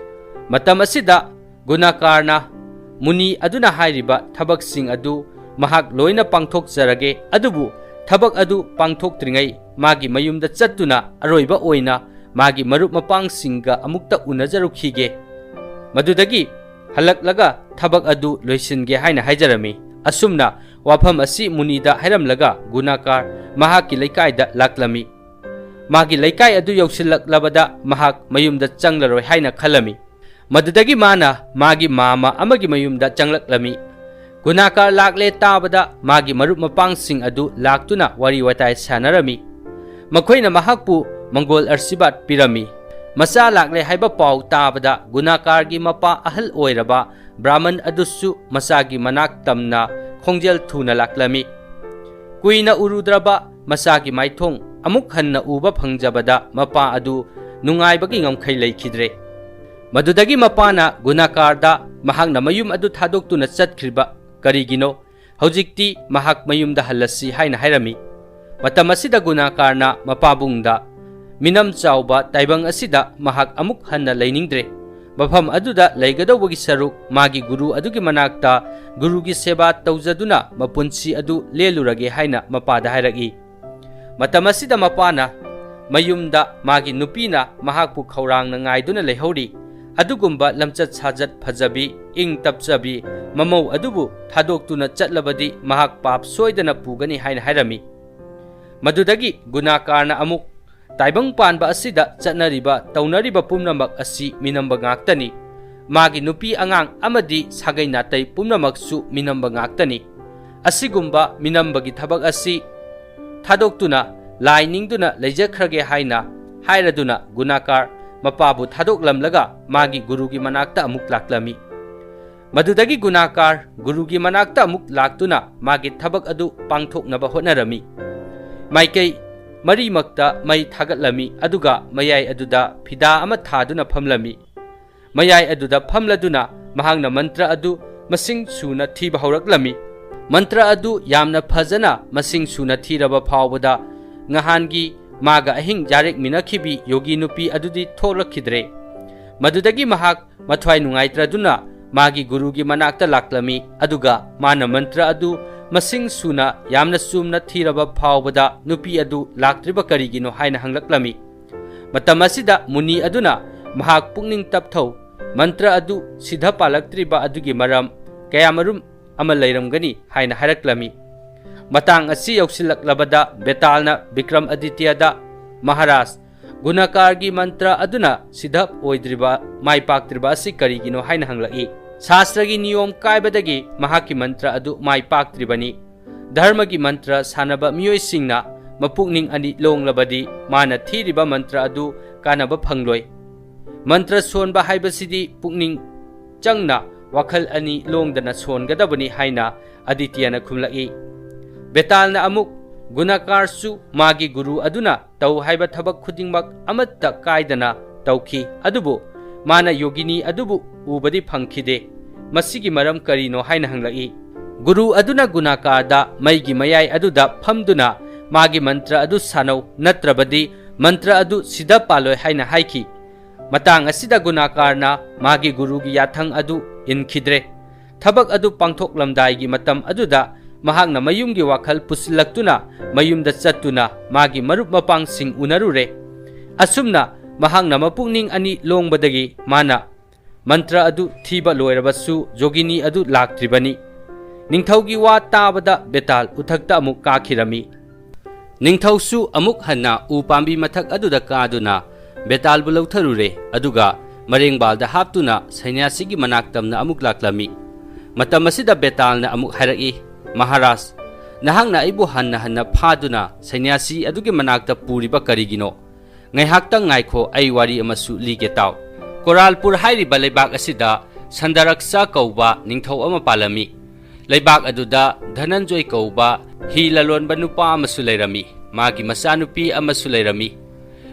ꯃꯇꯝ ꯑꯁꯤꯗ ꯒꯨꯅꯥꯀꯥꯔꯅ ꯃꯨꯅꯤ ꯑꯗꯨꯅ ꯍꯥꯏꯔꯤꯕ ꯊꯕꯛꯁꯤꯡ ꯑꯗꯨ ꯃꯍꯥꯛ ꯂꯣꯏꯅ ꯄꯥꯡꯊꯣꯛꯆꯔꯒꯦ, ꯑꯗꯨꯕꯨ ꯊꯕꯛ ꯑꯗꯨ ꯄꯥꯡꯊꯣꯛꯇ꯭ꯔꯤꯉꯩ ꯃꯥꯒꯤ ꯃꯌꯨꯝꯗ ꯆꯠꯇꯨꯅ ꯑꯔꯣꯏꯕ ꯑꯣꯏꯅ ꯃꯥꯒꯤ ꯃꯔꯨꯞ ꯃꯄꯥꯡꯁꯤꯡꯒ ꯑꯃꯨꯛꯇ ꯎꯅꯖꯔꯨꯈꯤꯒꯦ꯫ ꯃꯗꯨꯗꯒꯤ ꯍꯜꯂꯛꯂꯒ ꯊꯕꯛ ꯑꯗꯨ ꯂꯣꯏꯁꯤꯟꯒꯦ ꯍꯥꯏꯅ ꯍꯥꯏꯖꯔꯝꯃꯤ꯫ ꯑꯁꯨꯝꯅ ꯋꯥꯐꯝ ꯑꯁꯤ ꯃꯨꯅꯤꯗ ꯍꯥꯏꯔꯝꯂꯒ ꯒꯨꯅꯥꯀꯥꯔ ꯃꯍꯥꯛꯀꯤ ꯂꯩꯀꯥꯏꯗ ꯂꯥꯛꯂꯝꯃꯤ꯫ ꯃꯥꯒꯤ ꯂꯩꯀꯥꯏ ꯑꯗꯨ ꯌꯧꯁꯤꯜꯂꯛꯂꯕꯗ ꯃꯍꯥꯛ ꯃꯌꯨꯝꯗ ꯆꯪꯂꯔꯣꯏ ꯍꯥꯏꯅ ꯈꯜꯂꯝꯃꯤ꯫ ꯃꯗꯨꯗꯒꯤ ꯃꯥꯅ ꯃꯥꯒꯤ ꯃꯥꯃ ꯑꯃꯒꯤ ꯃꯌꯨꯝꯗ ꯆꯪꯂꯛꯂꯝꯃꯤ꯫ ꯒꯨꯅꯥꯀꯥꯔ ꯂꯥꯛꯂꯦ ꯇꯥꯕꯗ ꯃꯥꯒꯤ ꯃꯔꯨꯞ ꯃꯄꯥꯡꯁꯤꯡ ꯑꯗꯨ ꯂꯥꯛꯇꯨꯅ ꯋꯥꯔꯤ ꯋꯥꯇꯥꯏ ꯁꯥꯟꯅꯔꯝꯃꯤ꯫ ꯃꯈꯣꯏꯅ ꯃꯍꯥꯛꯄꯨ ꯃꯪꯒꯣꯜ ꯑꯔꯁꯤꯕꯥꯗ ꯄꯤꯔꯝꯃꯤ꯫ ꯃꯆꯥ ꯂꯥꯛꯂꯦ ꯍꯥꯏꯕ ꯄꯥꯎ ꯇꯥꯕꯗ ꯒꯨꯅꯥꯀꯥꯔꯒꯤ ꯃꯄꯥ ꯑꯍꯜ ꯑꯣꯏꯔꯕ ꯕ꯭ꯔꯥꯍꯃꯟ ꯑꯗꯨꯁꯨ ꯃꯆꯥꯒꯤ ꯃꯅꯥꯛ ꯇꯝꯅ ꯈꯣꯡꯖꯦꯜ ꯊꯨꯅ ꯂꯥꯛꯂꯝꯃꯤ꯫ ꯀꯨꯏꯅ ꯎꯔꯨꯗ꯭ꯔꯕ ꯃꯆꯥꯒꯤ ꯃꯥꯏꯊꯣꯡ ꯑꯃꯨꯛ ꯍꯟꯅ ꯎꯕ ꯐꯪꯖꯕꯗ ꯃꯄꯥ ꯑꯗꯨ ꯅꯨꯡꯉꯥꯏꯕꯒꯤ ꯉꯝꯈꯩ ꯂꯩꯈꯤꯗ꯭ꯔꯦ꯫ ꯃꯗꯨꯗꯒꯤ ꯃꯄꯥꯅ ꯒꯨꯅꯥꯀꯥꯔꯗ ꯃꯍꯥꯛꯅ ꯃꯌꯨꯝ ꯑꯗꯨ ꯊꯥꯗꯣꯛꯇꯨꯅ ꯆꯠꯈ꯭ꯔꯤꯕ ꯀꯔꯤꯒꯤꯅꯣ? ꯍꯧꯖꯤꯛꯇꯤ ꯃꯍꯥꯛ ꯃꯌꯨꯝꯗ ꯍꯜꯂꯁꯤ ꯍꯥꯏꯅ ꯍꯥꯏꯔꯝꯃꯤ꯫ ꯃꯇꯝ ꯑꯁꯤꯗ ꯒꯨꯅꯥꯀꯥꯔꯅ ꯃꯄꯥꯕꯨꯡꯗ, "ꯃꯤꯅꯝ ꯆꯥꯎꯕ ꯇꯥꯏꯕꯪ ꯑꯁꯤꯗ ꯃꯍꯥꯛ ꯑꯃꯨꯛ ꯍꯟꯅ ꯂꯩꯅꯤꯡꯗ꯭ꯔꯦ꯫ ꯃꯐꯝ ꯑꯗꯨꯗ ꯂꯩꯒꯗꯧꯕꯒꯤ ꯁꯔꯨꯛ ꯃꯥꯒꯤ ꯒꯨꯔꯨ ꯑꯗꯨꯒꯤ ꯃꯅꯥꯛꯇ ꯒꯨꯔꯨꯒꯤ ꯁꯦꯕꯥ ꯇꯧꯖꯗꯨꯅ ꯃꯄꯨꯟꯁꯤ ꯑꯗꯨ ꯂꯦꯜꯂꯨꯔꯒꯦ" ꯍꯥꯏꯅ ꯃꯄꯥꯗ ꯍꯥꯏꯔꯛꯏ꯫ ꯃꯇꯝ ꯑꯁꯤꯗ ꯃꯄꯥꯅ ꯃꯌꯨꯝꯗ ꯃꯥꯒꯤ ꯅꯨꯄꯤꯅ ꯃꯍꯥꯛꯄꯨ ꯈꯧꯔꯥꯡꯅ ꯉꯥꯏꯗꯨꯅ ꯂꯩꯍꯧꯔꯤ꯫ ꯑꯗꯨꯒꯨꯝꯕ ꯂꯝꯆꯠ ꯁꯥꯖꯠ ꯐꯖꯕꯤ, ꯏꯪ ꯇꯞꯆꯕꯤ ꯃꯃꯧ ꯑꯗꯨꯕꯨ ꯊꯥꯗꯣꯛꯇꯨꯅ ꯆꯠꯂꯕꯗꯤ ꯃꯍꯥꯛ ꯄꯥꯞ ꯁꯣꯏꯗꯅ ꯄꯨꯒꯅꯤ ꯍꯥꯏꯅ ꯍꯥꯏꯔꯝꯃꯤ꯫ ꯃꯗꯨꯗꯒꯤ ꯒꯨꯅꯥꯀꯥꯔꯅ ꯑꯃꯨꯛ, "ꯇꯥꯏꯕꯪ ꯄꯥꯟꯕ ꯑꯁꯤꯗ ꯆꯠꯅꯔꯤꯕ ꯇꯧꯅꯔꯤꯕ ꯄꯨꯝꯅꯃꯛ ꯑꯁꯤ ꯃꯤꯅꯝꯕ ꯉꯥꯛꯇꯅꯤ꯫ ꯃꯥꯒꯤ ꯅꯨꯄꯤ ꯑꯉꯥꯡ ꯑꯃꯗꯤ ꯁꯥꯒꯩ ꯅꯥꯇꯩ ꯄꯨꯝꯅꯃꯛꯁꯨ ꯃꯤꯅꯝꯕ ꯉꯥꯛꯇꯅꯤ꯫ ꯑꯁꯤꯒꯨꯝꯕ ꯃꯤꯅꯝꯕꯒꯤ ꯊꯕꯛ ꯑꯁꯤ ꯊꯥꯗꯣꯛꯇꯨꯅ ꯂꯥꯏ ꯅꯤꯡꯗꯨꯅ ꯂꯩꯖꯈ꯭ꯔꯒꯦ" ꯍꯥꯏꯅ ꯍꯥꯏꯔꯗꯨꯅ ꯒꯨꯅꯥꯀꯥꯔ ꯃꯄꯥꯕꯨ ꯊꯥꯗꯣꯛꯂꯝꯂꯒ ꯃꯥꯒꯤ ꯒꯨꯔꯨꯒꯤ ꯃꯅꯥꯛꯇ ꯑꯃꯨꯛ ꯂꯥꯛꯂꯝꯃꯤ꯫ ꯃꯗꯨꯗꯒꯤ ꯒꯨꯅꯥꯀꯥꯔ ꯒꯨꯔꯨꯒꯤ ꯃꯅꯥꯛꯇ ꯑꯃꯨꯛ ꯂꯥꯛꯇꯨꯅ ꯃꯥꯒꯤ ꯊꯕꯛ ꯑꯗꯨ ꯄꯥꯡꯊꯣꯛꯅꯕ ꯍꯣꯠꯅꯔꯝꯃꯤ꯫ ꯃꯥꯏꯀꯩ ꯃꯔꯤꯃꯛꯇ ꯃꯩ ꯊꯥꯒꯠꯂꯝꯃꯤ, ꯑꯗꯨꯒ ꯃꯌꯥꯏ ꯑꯗꯨꯗ ꯐꯤꯗꯥ ꯑꯃ ꯊꯥꯗꯨꯅ ꯐꯝꯂꯝꯃꯤ꯫ ꯃꯌꯥꯏ ꯑꯗꯨꯗ ꯐꯝꯂꯗꯨꯅ ꯃꯍꯥꯛꯅ ꯃꯟꯇ꯭ꯔ ꯑꯗꯨ ꯃꯁꯤꯡ ꯁꯨꯅ ꯊꯤꯕ ꯍꯧꯔꯛꯂꯝꯃꯤ꯫ ꯃꯟꯇ꯭ꯔ ꯑꯗꯨ ꯌꯥꯝꯅ ꯐꯖꯅ ꯃꯁꯤꯡ ꯁꯨꯅ ꯊꯤꯔꯕ ꯐꯥꯎꯕꯗ ꯉꯍꯥꯟꯒꯤ ꯃꯥꯒ ꯑꯍꯤꯡ ꯌꯥꯔꯦꯛꯃꯤꯟꯅꯈꯤꯕꯤ ꯌꯣꯒꯤ ꯅꯨꯄꯤ ꯑꯗꯨꯗꯤ ꯊꯣꯛꯂꯛꯈꯤꯗ꯭ꯔꯦ꯫ ꯃꯗꯨꯗꯒꯤ ꯃꯍꯥꯛ ꯃꯊ꯭ꯋꯥꯏ ꯅꯨꯡꯉꯥꯏꯇ꯭ꯔꯗꯨꯅ ꯃꯥꯒꯤ ꯒꯨꯔꯨꯒꯤ ꯃꯅꯥꯛꯇ ꯂꯥꯛꯂꯝꯃꯤ, ꯑꯗꯨꯒ ꯃꯥꯅ ꯃꯟꯇ꯭ꯔ ꯑꯗꯨ ꯃꯁꯤꯡ ꯁꯨꯅ ꯌꯥꯝꯅ ꯆꯨꯝꯅ ꯊꯤꯔꯕ ꯐꯥꯎꯕꯗ ꯅꯨꯄꯤ ꯑꯗꯨ ꯂꯥꯛꯇ꯭ꯔꯤꯕ ꯀꯔꯤꯒꯤꯅꯣ ꯍꯥꯏꯅ ꯍꯪꯂꯛꯂꯝꯃꯤ꯫ ꯃꯇꯝ ꯑꯁꯤꯗ ꯃꯨꯅꯤ ꯑꯗꯨꯅ ꯃꯍꯥꯛ ꯄꯨꯛꯅꯤꯡ ꯇꯞꯊꯧ, ꯃꯟꯇ꯭ꯔ ꯑꯗꯨ ꯁꯤꯗ ꯄꯥꯜꯂꯛꯇ꯭ꯔꯤꯕ ꯑꯗꯨꯒꯤ ꯃꯔꯝ ꯀꯌꯥꯃꯔꯨꯝ ꯑꯃ ꯂꯩꯔꯝꯒꯅꯤ ꯍꯥꯏꯅ ꯍꯥꯏꯔꯛꯂꯝꯃꯤ꯫ ꯃꯇꯥꯡ ꯑꯁꯤ ꯌꯧꯁꯤꯜꯂꯛꯂꯕꯗ ꯕꯦꯇꯥꯜꯅ ꯕꯤꯀ꯭ꯔꯝ ꯑꯗꯤꯇ꯭ꯌꯗ, "ꯃꯍꯥꯔꯥꯖ, ꯒꯨꯅꯥꯀꯥꯔꯒꯤ ꯃꯟꯇ꯭ꯔ ꯑꯗꯨꯅ ꯁꯤꯗ ꯑꯣꯏꯗ꯭ꯔꯤꯕ, ꯃꯥꯏ ꯄꯥꯛꯇ꯭ꯔꯤꯕ ꯑꯁꯤ ꯀꯔꯤꯒꯤꯅꯣ?" ꯍꯥꯏꯅ ꯍꯪꯂꯛꯏ꯫ ꯁꯥꯁꯇ꯭ꯔꯒꯤ ꯅꯤꯌꯣꯝ ꯀꯥꯏꯕꯗꯒꯤ ꯃꯍꯥꯛꯀꯤ ꯃꯟꯇ꯭ꯔ ꯑꯗꯨ ꯃꯥꯏ ꯄꯥꯛꯇ꯭ꯔꯤꯕꯅꯤ꯫ ꯙꯔꯃꯒꯤ ꯃꯟꯇ꯭ꯔ ꯁꯥꯟꯅꯕ ꯃꯤꯑꯣꯏꯁꯤꯡꯅ ꯃꯄꯨꯛꯅꯤꯡ ꯑꯅꯤ ꯂꯣꯡꯂꯕꯗꯤ ꯃꯥꯅ ꯊꯤꯔꯤꯕ ꯃꯟꯇ꯭ꯔ ꯑꯗꯨ ꯀꯥꯟꯅꯕ ꯐꯪꯂꯣꯏ꯫ ꯃꯟꯇ꯭ꯔ ꯁꯣꯟꯕ ꯍꯥꯏꯕꯁꯤꯗꯤ ꯄꯨꯛꯅꯤꯡ ꯆꯪꯅ ꯋꯥꯈꯜ ꯑꯅꯤ ꯂꯣꯡꯗꯅ ꯁꯣꯟꯒꯗꯕꯅꯤ ꯍꯥꯏꯅ ꯑꯗꯤꯇ꯭ꯌꯅ ꯈꯨꯝꯂꯛꯏ꯫ ꯕꯦꯇꯥꯜꯅ ꯑꯃꯨꯛ, "ꯒꯨꯅꯥꯀꯥꯔꯁꯨ ꯃꯥꯒꯤ ꯒꯨꯔꯨ ꯑꯗꯨꯅ ꯇꯧ ꯍꯥꯏꯕ ꯊꯕꯛ ꯈꯨꯗꯤꯡꯃꯛ ꯑꯃꯠꯇ ꯀꯥꯏꯗꯅ ꯇꯧꯈꯤ, ꯑꯗꯨꯕꯨ ꯃꯥꯅ ꯌꯣꯒꯤꯅꯤ ꯑꯗꯨꯕꯨ ꯎꯕꯗꯤ ꯐꯪꯈꯤꯗꯦ꯫ ꯃꯁꯤꯒꯤ ꯃꯔꯝ ꯀꯔꯤꯅꯣ?" ꯍꯥꯏꯅ ꯍꯪꯂꯛꯏ꯫ ꯒꯨꯔꯨ ꯑꯗꯨꯅ ꯒꯨꯅꯥꯀꯥꯔꯗ ꯃꯩꯒꯤ ꯃꯌꯥꯏ ꯑꯗꯨꯗ ꯐꯝꯗꯨꯅ ꯃꯥꯒꯤ ꯃꯟꯇ꯭ꯔ ꯑꯗꯨ ꯁꯥꯟꯅꯧ, ꯅꯠꯇ꯭ꯔꯕꯗꯤ ꯃꯟꯇ꯭ꯔ ꯑꯗꯨ ꯁꯤꯗ ꯄꯥꯜꯂꯣꯏ ꯍꯥꯏꯅ ꯍꯥꯏꯈꯤ꯫ ꯃꯇꯥꯡ ꯑꯁꯤꯗ ꯒꯨꯅꯥꯀꯥꯔꯅ ꯃꯥꯒꯤ ꯒꯨꯔꯨꯒꯤ ꯌꯥꯊꯪ ꯑꯗꯨ ꯏꯟꯈꯤꯗ꯭ꯔꯦ꯫ ꯊꯕꯛ ꯑꯗꯨ ꯄꯥꯡꯊꯣꯛꯂꯝꯗꯥꯏꯒꯤ ꯃꯇꯝ ꯑꯗꯨꯗ ꯃꯍꯥꯛꯅ ꯃꯌꯨꯝꯒꯤ ꯋꯥꯈꯜ ꯄꯨꯁꯤꯜꯂꯛꯇꯨꯅ ꯃꯌꯨꯝꯗ ꯆꯠꯇꯨꯅ ꯃꯥꯒꯤ ꯃꯔꯨꯞ ꯃꯄꯥꯡꯁꯤꯡ ꯎꯅꯔꯨꯔꯦ꯫ ꯑꯁꯨꯝꯅ ꯃꯍꯥꯛꯅ ꯃꯄꯨꯛꯅꯤꯡ ꯑꯅꯤ ꯂꯣꯡꯕꯗꯒꯤ ꯃꯥꯅ ꯃꯟꯇ꯭ꯔ ꯑꯗꯨ ꯊꯤꯕ ꯂꯣꯏꯔꯕꯁꯨ ꯌꯣꯒꯤꯅꯤ ꯑꯗꯨ ꯂꯥꯛꯇ꯭ꯔꯤꯕꯅꯤ꯫ ꯅꯤꯡꯊꯧꯒꯤ ꯋꯥ ꯇꯥꯕꯗ ꯕꯦꯇꯥꯜ ꯎꯊꯛꯇ ꯑꯃꯨꯛ ꯀꯥꯈꯤꯔꯝꯃꯤ꯫ ꯅꯤꯡꯊꯧꯁꯨ ꯑꯃꯨꯛ ꯍꯟꯅ ꯎ ꯄꯥꯝꯕꯤ ꯃꯊꯛ ꯑꯗꯨꯗ ꯀꯥꯗꯨꯅ ꯕꯦꯇꯥꯜꯕꯨ ꯂꯧꯊꯔꯨꯔꯦ, ꯑꯗꯨꯒ ꯃꯔꯦꯡꯕꯥꯜꯗ ꯍꯥꯞꯇꯨꯅ ꯁꯩꯅ꯭ꯌꯥꯁꯤꯒꯤ ꯃꯅꯥꯛ ꯇꯝꯅ ꯑꯃꯨꯛ ꯂꯥꯛꯂꯝꯃꯤ꯫ ꯃꯇꯝ ꯑꯁꯤꯗ ꯕꯦꯇꯥꯜꯅ ꯑꯃꯨꯛ ꯍꯥꯏꯔꯛꯏ, "ꯃꯍꯥꯔꯥꯖ, ꯅꯍꯥꯛꯅ ꯑꯩꯕꯨ ꯍꯟꯅ ꯍꯟꯅ ꯐꯥꯗꯨꯅ ꯁꯩꯅ꯭ꯌꯥꯁꯤ ꯑꯗꯨꯒꯤ ꯃꯅꯥꯛꯇ ꯄꯨꯔꯤꯕ ꯀꯔꯤꯒꯤꯅꯣ? ꯉꯥꯏꯍꯥꯛꯇꯪ ꯉꯥꯏꯈꯣ, ꯑꯩ ꯋꯥꯔꯤ ꯑꯃꯁꯨ ꯂꯤꯒꯦ ꯇꯥꯎ꯫ ꯀꯣꯔꯥꯜꯄꯨꯔ ꯍꯥꯏꯔꯤꯕ ꯂꯩꯕꯥꯛ ꯑꯁꯤꯗ ꯁꯟꯗꯥꯔꯛꯁ ꯀꯧꯕ ꯅꯤꯡꯊꯧ ꯑꯃ ꯄꯥꯜꯂꯝꯃꯤ꯫ ꯂꯩꯕꯥꯛ ꯑꯗꯨꯗ ꯙꯅꯟꯖꯣꯏ ꯀꯧꯕ ꯍꯤ ꯂꯂꯣꯟꯕ ꯅꯨꯄꯥ ꯑꯃꯁꯨ ꯂꯩꯔꯝꯃꯤ꯫ ꯃꯥꯒꯤ ꯃꯆꯥꯅꯨꯄꯤ ꯑꯃꯁꯨ ꯂꯩꯔꯝꯃꯤ꯫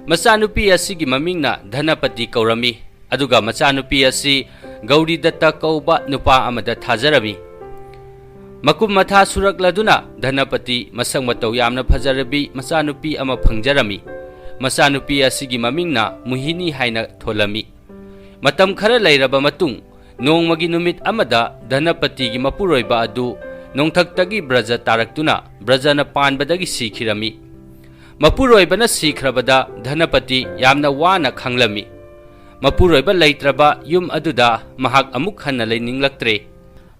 ꯃꯆꯥꯅꯨꯄꯤ ꯑꯁꯤꯒꯤ ꯃꯃꯤꯡꯅ ꯙꯅꯄꯇꯤ ꯀꯧꯔꯝꯃꯤ, ꯑꯗꯨꯒ ꯃꯆꯥꯅꯨꯄꯤ ꯑꯁꯤ ꯒꯧꯔꯤꯗꯠꯇ ꯀꯧꯕ ꯅꯨꯄꯥ ꯑꯃꯗ ꯊꯥꯖꯔꯝꯃꯤ꯫ ꯃꯀꯨꯝ ꯃꯊꯥ ꯁꯨꯔꯛꯂꯗꯨꯅ ꯙꯅꯄꯇꯤ ꯃꯁꯛ ꯃꯇꯧ ꯌꯥꯝꯅ ꯐꯖꯔꯕꯤ ꯃꯆꯥꯅꯨꯄꯤ ꯑꯃ ꯐꯪꯖꯔꯝꯃꯤ꯫ ꯃꯆꯥꯅꯨꯄꯤ ꯑꯁꯤꯒꯤ ꯃꯃꯤꯡꯅ ꯃꯨꯍꯤꯅꯤ ꯍꯥꯏꯅ ꯊꯣꯜꯂꯝꯃꯤ꯫ ꯃꯇꯝ ꯈꯔ ꯂꯩꯔꯕ ꯃꯇꯨꯡ, ꯅꯣꯡꯃꯒꯤ ꯅꯨꯃꯤꯠ ꯑꯃꯗ ꯙꯅꯄꯇꯤꯒꯤ ꯃꯄꯨꯔꯣꯏꯕ ꯑꯗꯨ ꯅꯣꯡꯊꯛꯇꯒꯤ ꯕ꯭ꯔꯖ ꯇꯥꯔꯛꯇꯨꯅ ꯕ꯭ꯔꯖꯅ ꯄꯥꯟꯕꯗꯒꯤ ꯁꯤꯈꯤꯔꯝꯃꯤ꯫ ꯃꯄꯨꯔꯣꯏꯕꯅ ꯁꯤꯈ꯭ꯔꯕꯗ ꯙꯅꯄꯇꯤ ꯌꯥꯝꯅ ꯋꯥꯅ ꯈꯥꯡꯂꯝꯃꯤ꯫ ꯃꯄꯨꯔꯣꯏꯕ ꯂꯩꯇ꯭ꯔꯕ ꯌꯨꯝ ꯑꯗꯨꯗ ꯃꯍꯥꯛ ꯑꯃꯨꯛ ꯍꯟꯅ ꯂꯩꯅꯤꯡꯂꯛꯇ꯭ꯔꯦ꯫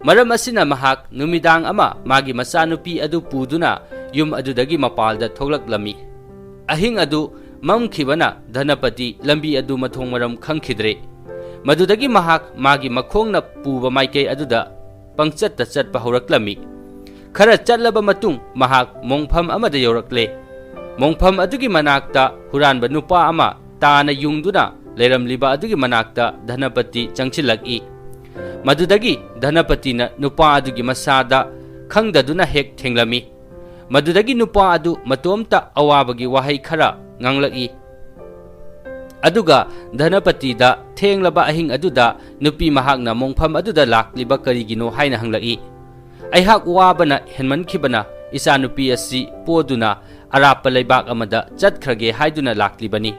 ꯃꯔꯝ ꯑꯁꯤꯅ ꯃꯍꯥꯛ ꯅꯨꯃꯤꯗꯥꯡ ꯑꯃ ꯃꯥꯒꯤ ꯃꯆꯥꯅꯨꯄꯤ ꯑꯗꯨ ꯄꯨꯗꯨꯅ ꯌꯨꯝ ꯑꯗꯨꯗꯒꯤ ꯃꯄꯥꯜꯗ ꯊꯣꯛꯂꯛꯂꯝꯃꯤ꯫ ꯑꯍꯤꯡ ꯑꯗꯨ ꯃꯝꯈꯤꯕꯅ ꯙꯅꯄꯇꯤ ꯂꯝꯕꯤ ꯑꯗꯨ ꯃꯊꯣꯡ ꯃꯔꯝ ꯈꯪꯈꯤꯗ꯭ꯔꯦ꯫ ꯃꯗꯨꯗꯒꯤ ꯃꯍꯥꯛ ꯃꯥꯒꯤ ꯃꯈꯣꯡꯅ ꯄꯨꯕ ꯃꯥꯏꯀꯩ ꯑꯗꯨꯗ ꯄꯪꯆꯠꯇ ꯆꯠꯄ ꯍꯧꯔꯛꯂꯝꯃꯤ꯫ ꯈꯔ ꯆꯠꯂꯕ ꯃꯇꯨꯡ ꯃꯍꯥꯛ ꯃꯣꯡꯐꯝ ꯑꯃꯗ ꯌꯧꯔꯛꯂꯦ꯫ ꯃꯣꯡꯐꯝ ꯑꯗꯨꯒꯤ ꯃꯅꯥꯛꯇ ꯍꯨꯔꯥꯟꯕ ꯅꯨꯄꯥ ꯑꯃ ꯇꯥꯅ ꯌꯨꯡꯗꯨꯅ ꯂꯩꯔꯝꯂꯤꯕ ꯑꯗꯨꯒꯤ ꯃꯅꯥꯛꯇ ꯙꯅꯄꯇꯤ ꯆꯪꯁꯤꯜꯂꯛꯏ꯫ ꯃꯗꯨꯗꯒꯤ ꯙꯅꯄꯇꯤꯅ ꯅꯨꯄꯥ ꯑꯗꯨꯒꯤ ꯃꯁꯥꯗ ꯈꯪꯗꯗꯨꯅ ꯍꯦꯛ ꯊꯦꯡꯂꯝꯃꯤ꯫ ꯃꯗꯨꯗꯒꯤ ꯅꯨꯄꯥ ꯑꯗꯨ ꯃꯇꯣꯝꯇ ꯑꯋꯥꯕꯒꯤ ꯋꯥꯍꯩ ꯈꯔ ꯉꯥꯡꯂꯛꯏ꯫ ꯑꯗꯨꯒ ꯙꯅꯄꯇꯤꯗ ꯊꯦꯡꯂꯕ ꯑꯍꯤꯡ ꯑꯗꯨꯗ ꯅꯨꯄꯤ ꯃꯍꯥꯛꯅ ꯃꯣꯡꯐꯝ ꯑꯗꯨꯗ ꯂꯥꯛꯂꯤꯕ ꯀꯔꯤꯒꯤꯅꯣ ꯍꯥꯏꯅ ꯍꯪꯂꯛꯏ꯫ "ꯑꯩꯍꯥꯛ ꯋꯥꯕꯅ ꯍꯦꯟꯃꯟꯈꯤꯕꯅ ꯏꯆꯥꯅꯨꯄꯤ ꯑꯁꯤ ꯄꯣꯗꯨꯅ ꯑꯔꯥꯞꯄ ꯂꯩꯕꯥꯛ ꯑꯃꯗ ꯆꯠꯈ꯭ꯔꯒꯦ ꯍꯥꯏꯗꯨꯅ ꯂꯥꯛꯂꯤꯕꯅꯤ꯫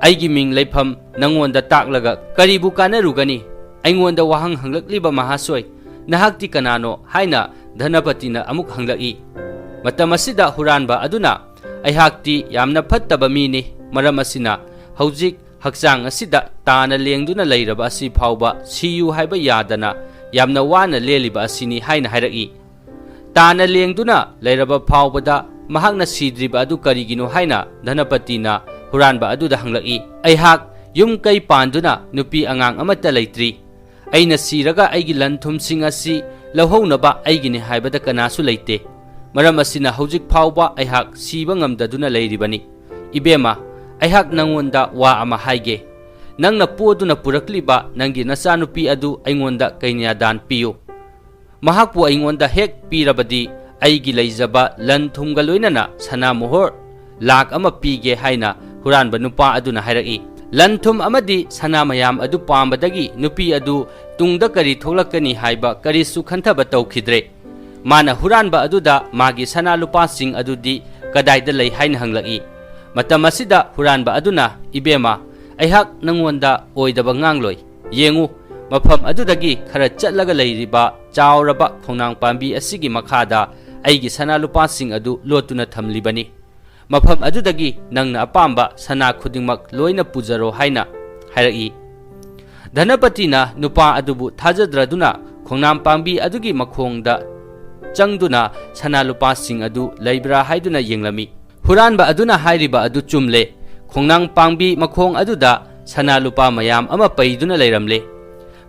ꯑꯩꯒꯤ ꯃꯤꯡ ꯂꯩꯐꯝ ꯅꯪꯉꯣꯟꯗ ꯇꯥꯛꯂꯒ ꯀꯔꯤꯕꯨ ꯀꯥꯟꯅꯔꯨꯒꯅꯤ? ꯑꯩꯉꯣꯟꯗ ꯋꯥꯍꯪ ꯍꯪꯂꯛꯂꯤꯕ ꯃꯍꯥꯁꯣꯏ, ꯅꯍꯥꯛꯇꯤ ꯀꯅꯥꯅꯣ?" ꯍꯥꯏꯅ ꯙꯅꯄꯇꯤꯅ ꯑꯃꯨꯛ ꯍꯪꯂꯛꯏ꯫ ꯃꯇꯝ ꯑꯁꯤꯗ ꯍꯨꯔꯥꯟꯕ ꯑꯗꯨꯅ, "ꯑꯩꯍꯥꯛꯇꯤ ꯌꯥꯝꯅ ꯐꯠꯇꯕ ꯃꯤꯅꯤ꯫ ꯃꯔꯝ ꯑꯁꯤꯅ ꯍꯧꯖꯤꯛ ꯍꯛꯆꯥꯡ ꯑꯁꯤꯗ ꯇꯥꯅ ꯂꯦꯡꯗꯨꯅ ꯂꯩꯔꯕ ꯑꯁꯤ ꯐꯥꯎꯕ ꯁꯤꯌꯨ ꯍꯥꯏꯕ ꯌꯥꯗꯅ ꯌꯥꯝꯅ ꯋꯥꯅ ꯂꯦꯜꯂꯤꯕ ꯑꯁꯤꯅꯤ" ꯍꯥꯏꯅ ꯍꯥꯏꯔꯛꯏ꯫ ꯇꯥꯅ ꯂꯦꯡꯗꯨꯅ ꯂꯩꯔꯕ ꯐꯥꯎꯕꯗ ꯃꯍꯥꯛꯅ ꯁꯤꯗ꯭ꯔꯤꯕ ꯑꯗꯨ ꯀꯔꯤꯒꯤꯅꯣ ꯍꯥꯏꯅ ꯙꯅꯄꯇꯤꯅ ꯍꯨꯔꯥꯟꯕ ꯑꯗꯨꯗ ꯍꯪꯂꯛꯏ꯫ "ꯑꯩꯍꯥꯛ ꯌꯨꯝ ꯀꯩ ꯄꯥꯟꯗꯨꯅ ꯅꯨꯄꯤ ꯑꯉꯥꯡ ꯑꯃꯠꯇ ꯂꯩꯇ꯭ꯔꯤ꯫ ꯑꯩꯅ ꯁꯤꯔꯒ ꯑꯩꯒꯤ ꯂꯟ ꯊꯨꯝꯁꯤꯡ ꯑꯁꯤ ꯂꯧꯍꯧꯅꯕ ꯑꯩꯒꯤꯅꯤ ꯍꯥꯏꯕꯗ ꯀꯅꯥꯁꯨ ꯂꯩꯇꯦ꯫ ꯃꯔꯝ ꯑꯁꯤꯅ ꯍꯧꯖꯤꯛ ꯐꯥꯎꯕ ꯑꯩꯍꯥꯛ ꯁꯤꯕ ꯉꯝꯗꯗꯨꯅ ꯂꯩꯔꯤꯕꯅꯤ꯫ ꯏꯕꯦꯝꯃ, ꯑꯩꯍꯥꯛ ꯅꯪꯉꯣꯟꯗ ꯋꯥ ꯑꯃ ꯍꯥꯏꯒꯦ꯫ ꯅꯪꯅ ꯄꯣꯗꯨꯅ ꯄꯨꯔꯛꯂꯤꯕ ꯅꯪꯒꯤ ꯅꯆꯥꯅꯨꯄꯤ ꯑꯗꯨ ꯑꯩꯉꯣꯟꯗ ꯀꯩꯅ꯭ꯌꯥꯗꯥꯟ ꯄꯤꯌꯨ꯫ ꯃꯍꯥꯛꯄꯨ ꯑꯩꯉꯣꯟꯗ ꯍꯦꯛ ꯄꯤꯔꯕꯗꯤ ꯑꯩꯒꯤ ꯂꯩꯖꯕ ꯂꯟ ꯊꯨꯝꯒ ꯂꯣꯏꯅꯅ ꯁꯅꯥ ꯃꯣꯍꯣꯔ ꯂꯥꯈ ꯑꯃ ꯄꯤꯒꯦ" ꯍꯥꯏꯅ ꯍꯨꯔꯥꯟꯕ ꯅꯨꯄꯥ ꯑꯗꯨꯅ ꯍꯥꯏꯔꯛꯏ꯫ "ꯂꯟ ꯊꯨꯝ ꯑꯃꯗꯤ ꯁꯅꯥ ꯃꯌꯥꯝ ꯑꯗꯨ ꯄꯥꯝꯕꯗꯒꯤ ꯅꯨꯄꯤ ꯑꯗꯨ ꯇꯨꯡꯗ ꯀꯔꯤ ꯊꯣꯛꯂꯛꯀꯅꯤ ꯍꯥꯏꯕ ꯀꯔꯤꯁꯨ ꯈꯟꯊꯕ ꯇꯧꯈꯤꯗ꯭ꯔꯦ꯫ ꯃꯥꯅ ꯍꯨꯔꯥꯟꯕ ꯑꯗꯨꯗ ꯃꯥꯒꯤ ꯁꯅꯥ ꯂꯨꯄꯥꯁꯤꯡ ꯑꯗꯨꯗꯤ ꯀꯗꯥꯏꯗ ꯂꯩ ꯍꯥꯏꯅ ꯍꯪꯂꯛꯏ꯫ ꯃꯇꯝ ꯑꯁꯤꯗ ꯍꯨꯔꯥꯟꯕ ꯑꯗꯨꯅ, "ꯏꯕꯦꯝꯃ, ꯑꯩꯍꯥꯛ ꯅꯪꯉꯣꯟꯗ ꯑꯣꯏꯗꯕ ꯉꯥꯡꯂꯣꯏ꯫ ꯌꯦꯡꯉꯨ, ꯃꯐꯝ ꯑꯗꯨꯗꯒꯤ ꯈꯔ ꯆꯠꯂꯒ ꯂꯩꯔꯤꯕ ꯆꯥꯎꯔꯕ ꯈꯣꯡꯅꯥꯡ ꯄꯥꯝꯕꯤ ꯑꯁꯤꯒꯤ ꯃꯈꯥꯗ ꯑꯩꯒꯤ ꯁꯅꯥ ꯂꯨꯄꯥꯁꯤꯡ ꯑꯗꯨ ꯂꯣꯠꯇꯨꯅ ꯊꯝꯂꯤꯕꯅꯤ꯫ ꯃꯐꯝ ꯑꯗꯨꯗꯒꯤ ꯅꯪꯅ ꯑꯄꯥꯝꯕ ꯁꯅꯥ ꯈꯨꯗꯤꯡꯃꯛ ꯂꯣꯏꯅ ꯄꯨꯖꯔꯣ" ꯍꯥꯏꯅ ꯍꯥꯏꯔꯛꯏ꯫ ꯙꯅꯄꯇꯤꯅ ꯅꯨꯄꯥ ꯑꯗꯨꯕꯨ ꯊꯥꯖꯗ꯭ꯔꯗꯨꯅ ꯈꯣꯡꯅꯥꯡ ꯄꯥꯝꯕꯤ ꯑꯗꯨꯒꯤ ꯃꯈꯣꯡꯗ ꯆꯪꯗꯨꯅ ꯁꯅꯥ ꯂꯨꯄꯥꯁꯤꯡ ꯑꯗꯨ ꯂꯩꯕ꯭ꯔꯥ ꯍꯥꯏꯗꯨꯅ ꯌꯦꯡꯂꯝꯃꯤ꯫ ꯍꯨꯔꯥꯟꯕ ꯑꯗꯨꯅ ꯍꯥꯏꯔꯤꯕ ꯑꯗꯨ ꯆꯨꯝꯂꯦ꯫ ꯈꯣꯡꯅꯥꯡ ꯄꯥꯝꯕꯤ ꯃꯈꯣꯡ ꯑꯗꯨꯗ ꯁꯅꯥ ꯂꯨꯄꯥ ꯃꯌꯥꯝ ꯑꯃ ꯄꯩꯗꯨꯅ ꯂꯩꯔꯝꯂꯦ꯫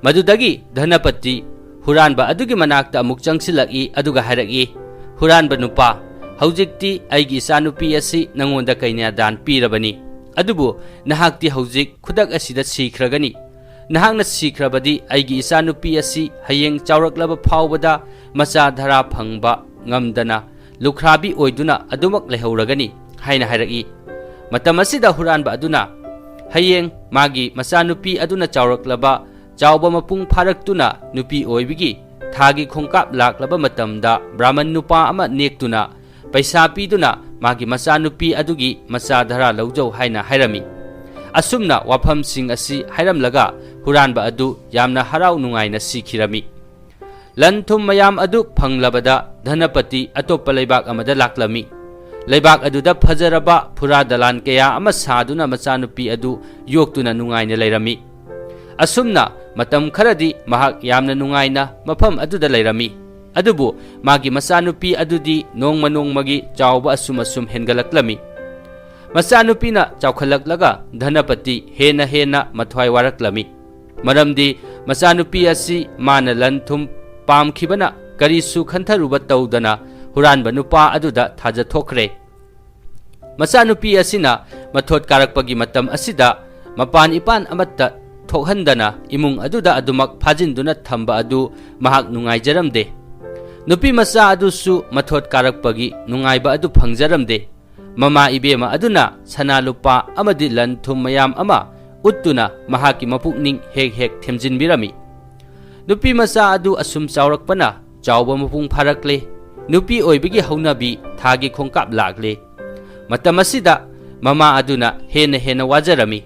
ꯃꯗꯨꯗꯒꯤ ꯙꯅꯄꯇꯤ ꯍꯨꯔꯥꯟꯕ ꯑꯗꯨꯒꯤ ꯃꯅꯥꯛꯇ ꯑꯃꯨꯛ ꯆꯪꯁꯤꯜꯂꯛꯏ, ꯑꯗꯨꯒ ꯍꯥꯏꯔꯛꯏ, "ꯍꯨꯔꯥꯟꯕ ꯅꯨꯄꯥ, ꯍꯧꯖꯤꯛꯇꯤ ꯑꯩꯒꯤ ꯏꯆꯥꯅꯨꯄꯤ ꯑꯁꯤ ꯅꯉꯣꯟꯗ ꯀꯩꯅ꯭ꯌꯥꯗꯥꯟ ꯄꯤꯔꯕꯅꯤ, ꯑꯗꯨꯕꯨ ꯅꯍꯥꯛꯇꯤ ꯍꯧꯖꯤꯛ ꯈꯨꯗꯛ ꯑꯁꯤꯗ ꯁꯤꯈ꯭ꯔꯒꯅꯤ꯫ ꯅꯍꯥꯛꯅ ꯁꯤꯈ꯭ꯔꯕꯗꯤ ꯑꯩꯒꯤ ꯏꯆꯥꯅꯨꯄꯤ ꯑꯁꯤ ꯍꯌꯦꯡ ꯆꯥꯎꯔꯛꯂꯕ ꯐꯥꯎꯕꯗ ꯃꯆꯥ ꯙꯔꯥ ꯐꯪꯕ ꯉꯝꯗꯅ ꯂꯨꯈ꯭ꯔꯥꯕꯤ ꯑꯣꯏꯗꯨꯅ ꯑꯗꯨꯃꯛ ꯂꯩꯍꯧꯔꯒꯅꯤ" ꯍꯥꯏꯅ ꯍꯥꯏꯔꯛꯏ꯫ ꯃꯇꯝ ꯑꯁꯤꯗ ꯍꯨꯔꯥꯟꯕ ꯑꯗꯨꯅ ꯍꯌꯦꯡ ꯃꯥꯒꯤ ꯃꯆꯥꯅꯨꯄꯤ ꯑꯗꯨꯅ ꯆꯥꯎꯔꯛꯂꯕ, ꯆꯥꯎꯕ ꯃꯄꯨꯡ ꯐꯥꯔꯛꯇꯨꯅ ꯅꯨꯄꯤ ꯑꯣꯏꯕꯒꯤ ꯊꯥꯒꯤ ꯈꯣꯡꯀꯥꯞ ꯂꯥꯛꯂꯕ ꯃꯇꯝꯗ ꯕ꯭ꯔꯥꯍꯃꯟ ꯅꯨꯄꯥ ꯑꯃ ꯅꯦꯛꯇꯨꯅ ꯄꯩꯁꯥ ꯄꯤꯗꯨꯅ ꯃꯥꯒꯤ ꯃꯆꯥꯅꯨꯄꯤ ꯑꯗꯨꯒꯤ ꯃꯆꯥ ꯙꯔꯥ ꯂꯧꯖꯧ ꯍꯥꯏꯅ ꯍꯥꯏꯔꯝꯃꯤ꯫ ꯑꯁꯨꯝꯅ ꯋꯥꯐꯝꯁꯤꯡ ꯑꯁꯤ ꯍꯥꯏꯔꯝꯂꯒ ꯍꯨꯔꯥꯟꯕ ꯑꯗꯨ ꯌꯥꯝꯅ ꯍꯔꯥꯎ ꯅꯨꯡꯉꯥꯏꯅ ꯁꯤꯈꯤꯔꯝꯃꯤ꯫ ꯂꯟ ꯊꯨꯝ ꯃꯌꯥꯝ ꯑꯗꯨ ꯐꯪꯂꯕꯗ ꯙꯅꯄꯇꯤ ꯑꯇꯣꯞꯄ ꯂꯩꯕꯥꯛ ꯑꯃꯗ ꯂꯥꯛꯂꯝꯃꯤ꯫ ꯂꯩꯕꯥꯛ ꯑꯗꯨꯗ ꯐꯖꯔꯕ ꯐꯨꯔꯥ ꯗꯂꯥꯟ ꯀꯌꯥ ꯑꯃ ꯁꯥꯗꯨꯅ ꯃꯆꯥꯅꯨꯄꯤ ꯑꯗꯨ ꯌꯣꯛꯇꯨꯅ ꯅꯨꯡꯉꯥꯏꯅ ꯂꯩꯔꯝꯃꯤ꯫ ꯑꯁꯨꯝꯅ ꯃꯇꯝ ꯈꯔꯗꯤ ꯃꯍꯥꯛ ꯌꯥꯝꯅ ꯅꯨꯡꯉꯥꯏꯅ ꯃꯐꯝ ꯑꯗꯨꯗ ꯂꯩꯔꯝꯃꯤ꯫ ꯑꯗꯨꯕꯨ ꯃꯥꯒꯤ ꯃꯆꯥꯅꯨꯄꯤ ꯑꯗꯨꯗꯤ ꯅꯣꯡꯃ ꯅꯣꯡꯃꯒꯤ ꯆꯥꯎꯕ ꯑꯁꯨꯝ ꯑꯁꯨꯝ ꯍꯦꯟꯒꯠꯂꯛꯂꯝꯃꯤ꯫ ꯃꯆꯥꯅꯨꯄꯤꯅ ꯆꯥꯎꯈꯠꯂꯛꯂꯒ ꯙꯅꯄꯇꯤ ꯍꯦꯟꯅ ꯍꯦꯟꯅ ꯃꯊ꯭ꯋꯥꯏ ꯋꯥꯔꯛꯂꯝꯃꯤ꯫ ꯃꯔꯝꯗꯤ ꯃꯆꯥꯅꯨꯄꯤ ꯑꯁꯤ ꯃꯥꯅ ꯂꯟ ꯊꯨꯝ ꯄꯥꯝꯈꯤꯕꯅ ꯀꯔꯤꯁꯨ ꯈꯟꯊꯔꯨꯕ ꯇꯧꯗꯅ ꯍꯨꯔꯥꯟꯕ ꯅꯨꯄꯥ ꯑꯗꯨꯗ ꯊꯥꯖꯊꯣꯛꯈ꯭ꯔꯦ꯫ ꯃꯆꯥꯅꯨꯄꯤ ꯑꯁꯤꯅ ꯃꯊꯣꯠ ꯀꯥꯔꯛꯄꯒꯤ ꯃꯇꯝ ꯑꯁꯤꯗ ꯃꯄꯥꯟ ꯏꯄꯥꯟ ꯑꯃꯠꯇ ꯊꯣꯛꯍꯟꯗꯅ ꯏꯃꯨꯡ ꯑꯗꯨꯗ ꯑꯗꯨꯃꯛ ꯐꯥꯖꯤꯟꯗꯨꯅ ꯊꯝꯕ ꯑꯗꯨ ꯃꯍꯥꯛ ꯅꯨꯡꯉꯥꯏꯖꯔꯝꯗꯦ꯫ ꯅꯨꯄꯤ ꯃꯆꯥ ꯑꯗꯨꯁꯨ ꯃꯊꯣꯠ ꯀꯥꯔꯛꯄꯒꯤ ꯅꯨꯡꯉꯥꯏꯕ ꯑꯗꯨ ꯐꯪꯖꯔꯝꯗꯦ꯫ ꯃꯃꯥ ꯏꯕꯦꯝꯃ ꯑꯗꯨꯅ ꯁꯅꯥ ꯂꯨꯄꯥ ꯑꯃꯗꯤ ꯂꯟ ꯊꯨꯝ ꯃꯌꯥꯝ ꯑꯃ ꯎꯠꯇꯨꯅ ꯃꯍꯥꯛꯀꯤ ꯃꯄꯨꯛꯅꯤꯡ ꯍꯦꯛ ꯍꯦꯛ ꯊꯦꯝꯖꯤꯟꯕꯤꯔꯝꯃꯤ꯫ ꯅꯨꯄꯤ ꯃꯆꯥ ꯑꯗꯨ ꯑꯁꯨꯝ ꯆꯥꯎꯔꯛꯄꯅ ꯆꯥꯎꯕ ꯃꯄꯨꯡ ꯐꯥꯔꯛꯂꯦ꯫ ꯅꯨꯄꯤ ꯑꯣꯏꯕꯒꯤ ꯍꯧꯅꯕꯤ ꯊꯥꯒꯤ ꯈꯣꯡꯀꯥꯞ ꯂꯥꯛꯂꯦ꯫ ꯃꯇꯝ ꯑꯁꯤꯗ ꯃꯃꯥ ꯑꯗꯨꯅ ꯍꯦꯟꯅ ꯍꯦꯟꯅ ꯋꯥꯖꯔꯝꯃꯤ꯫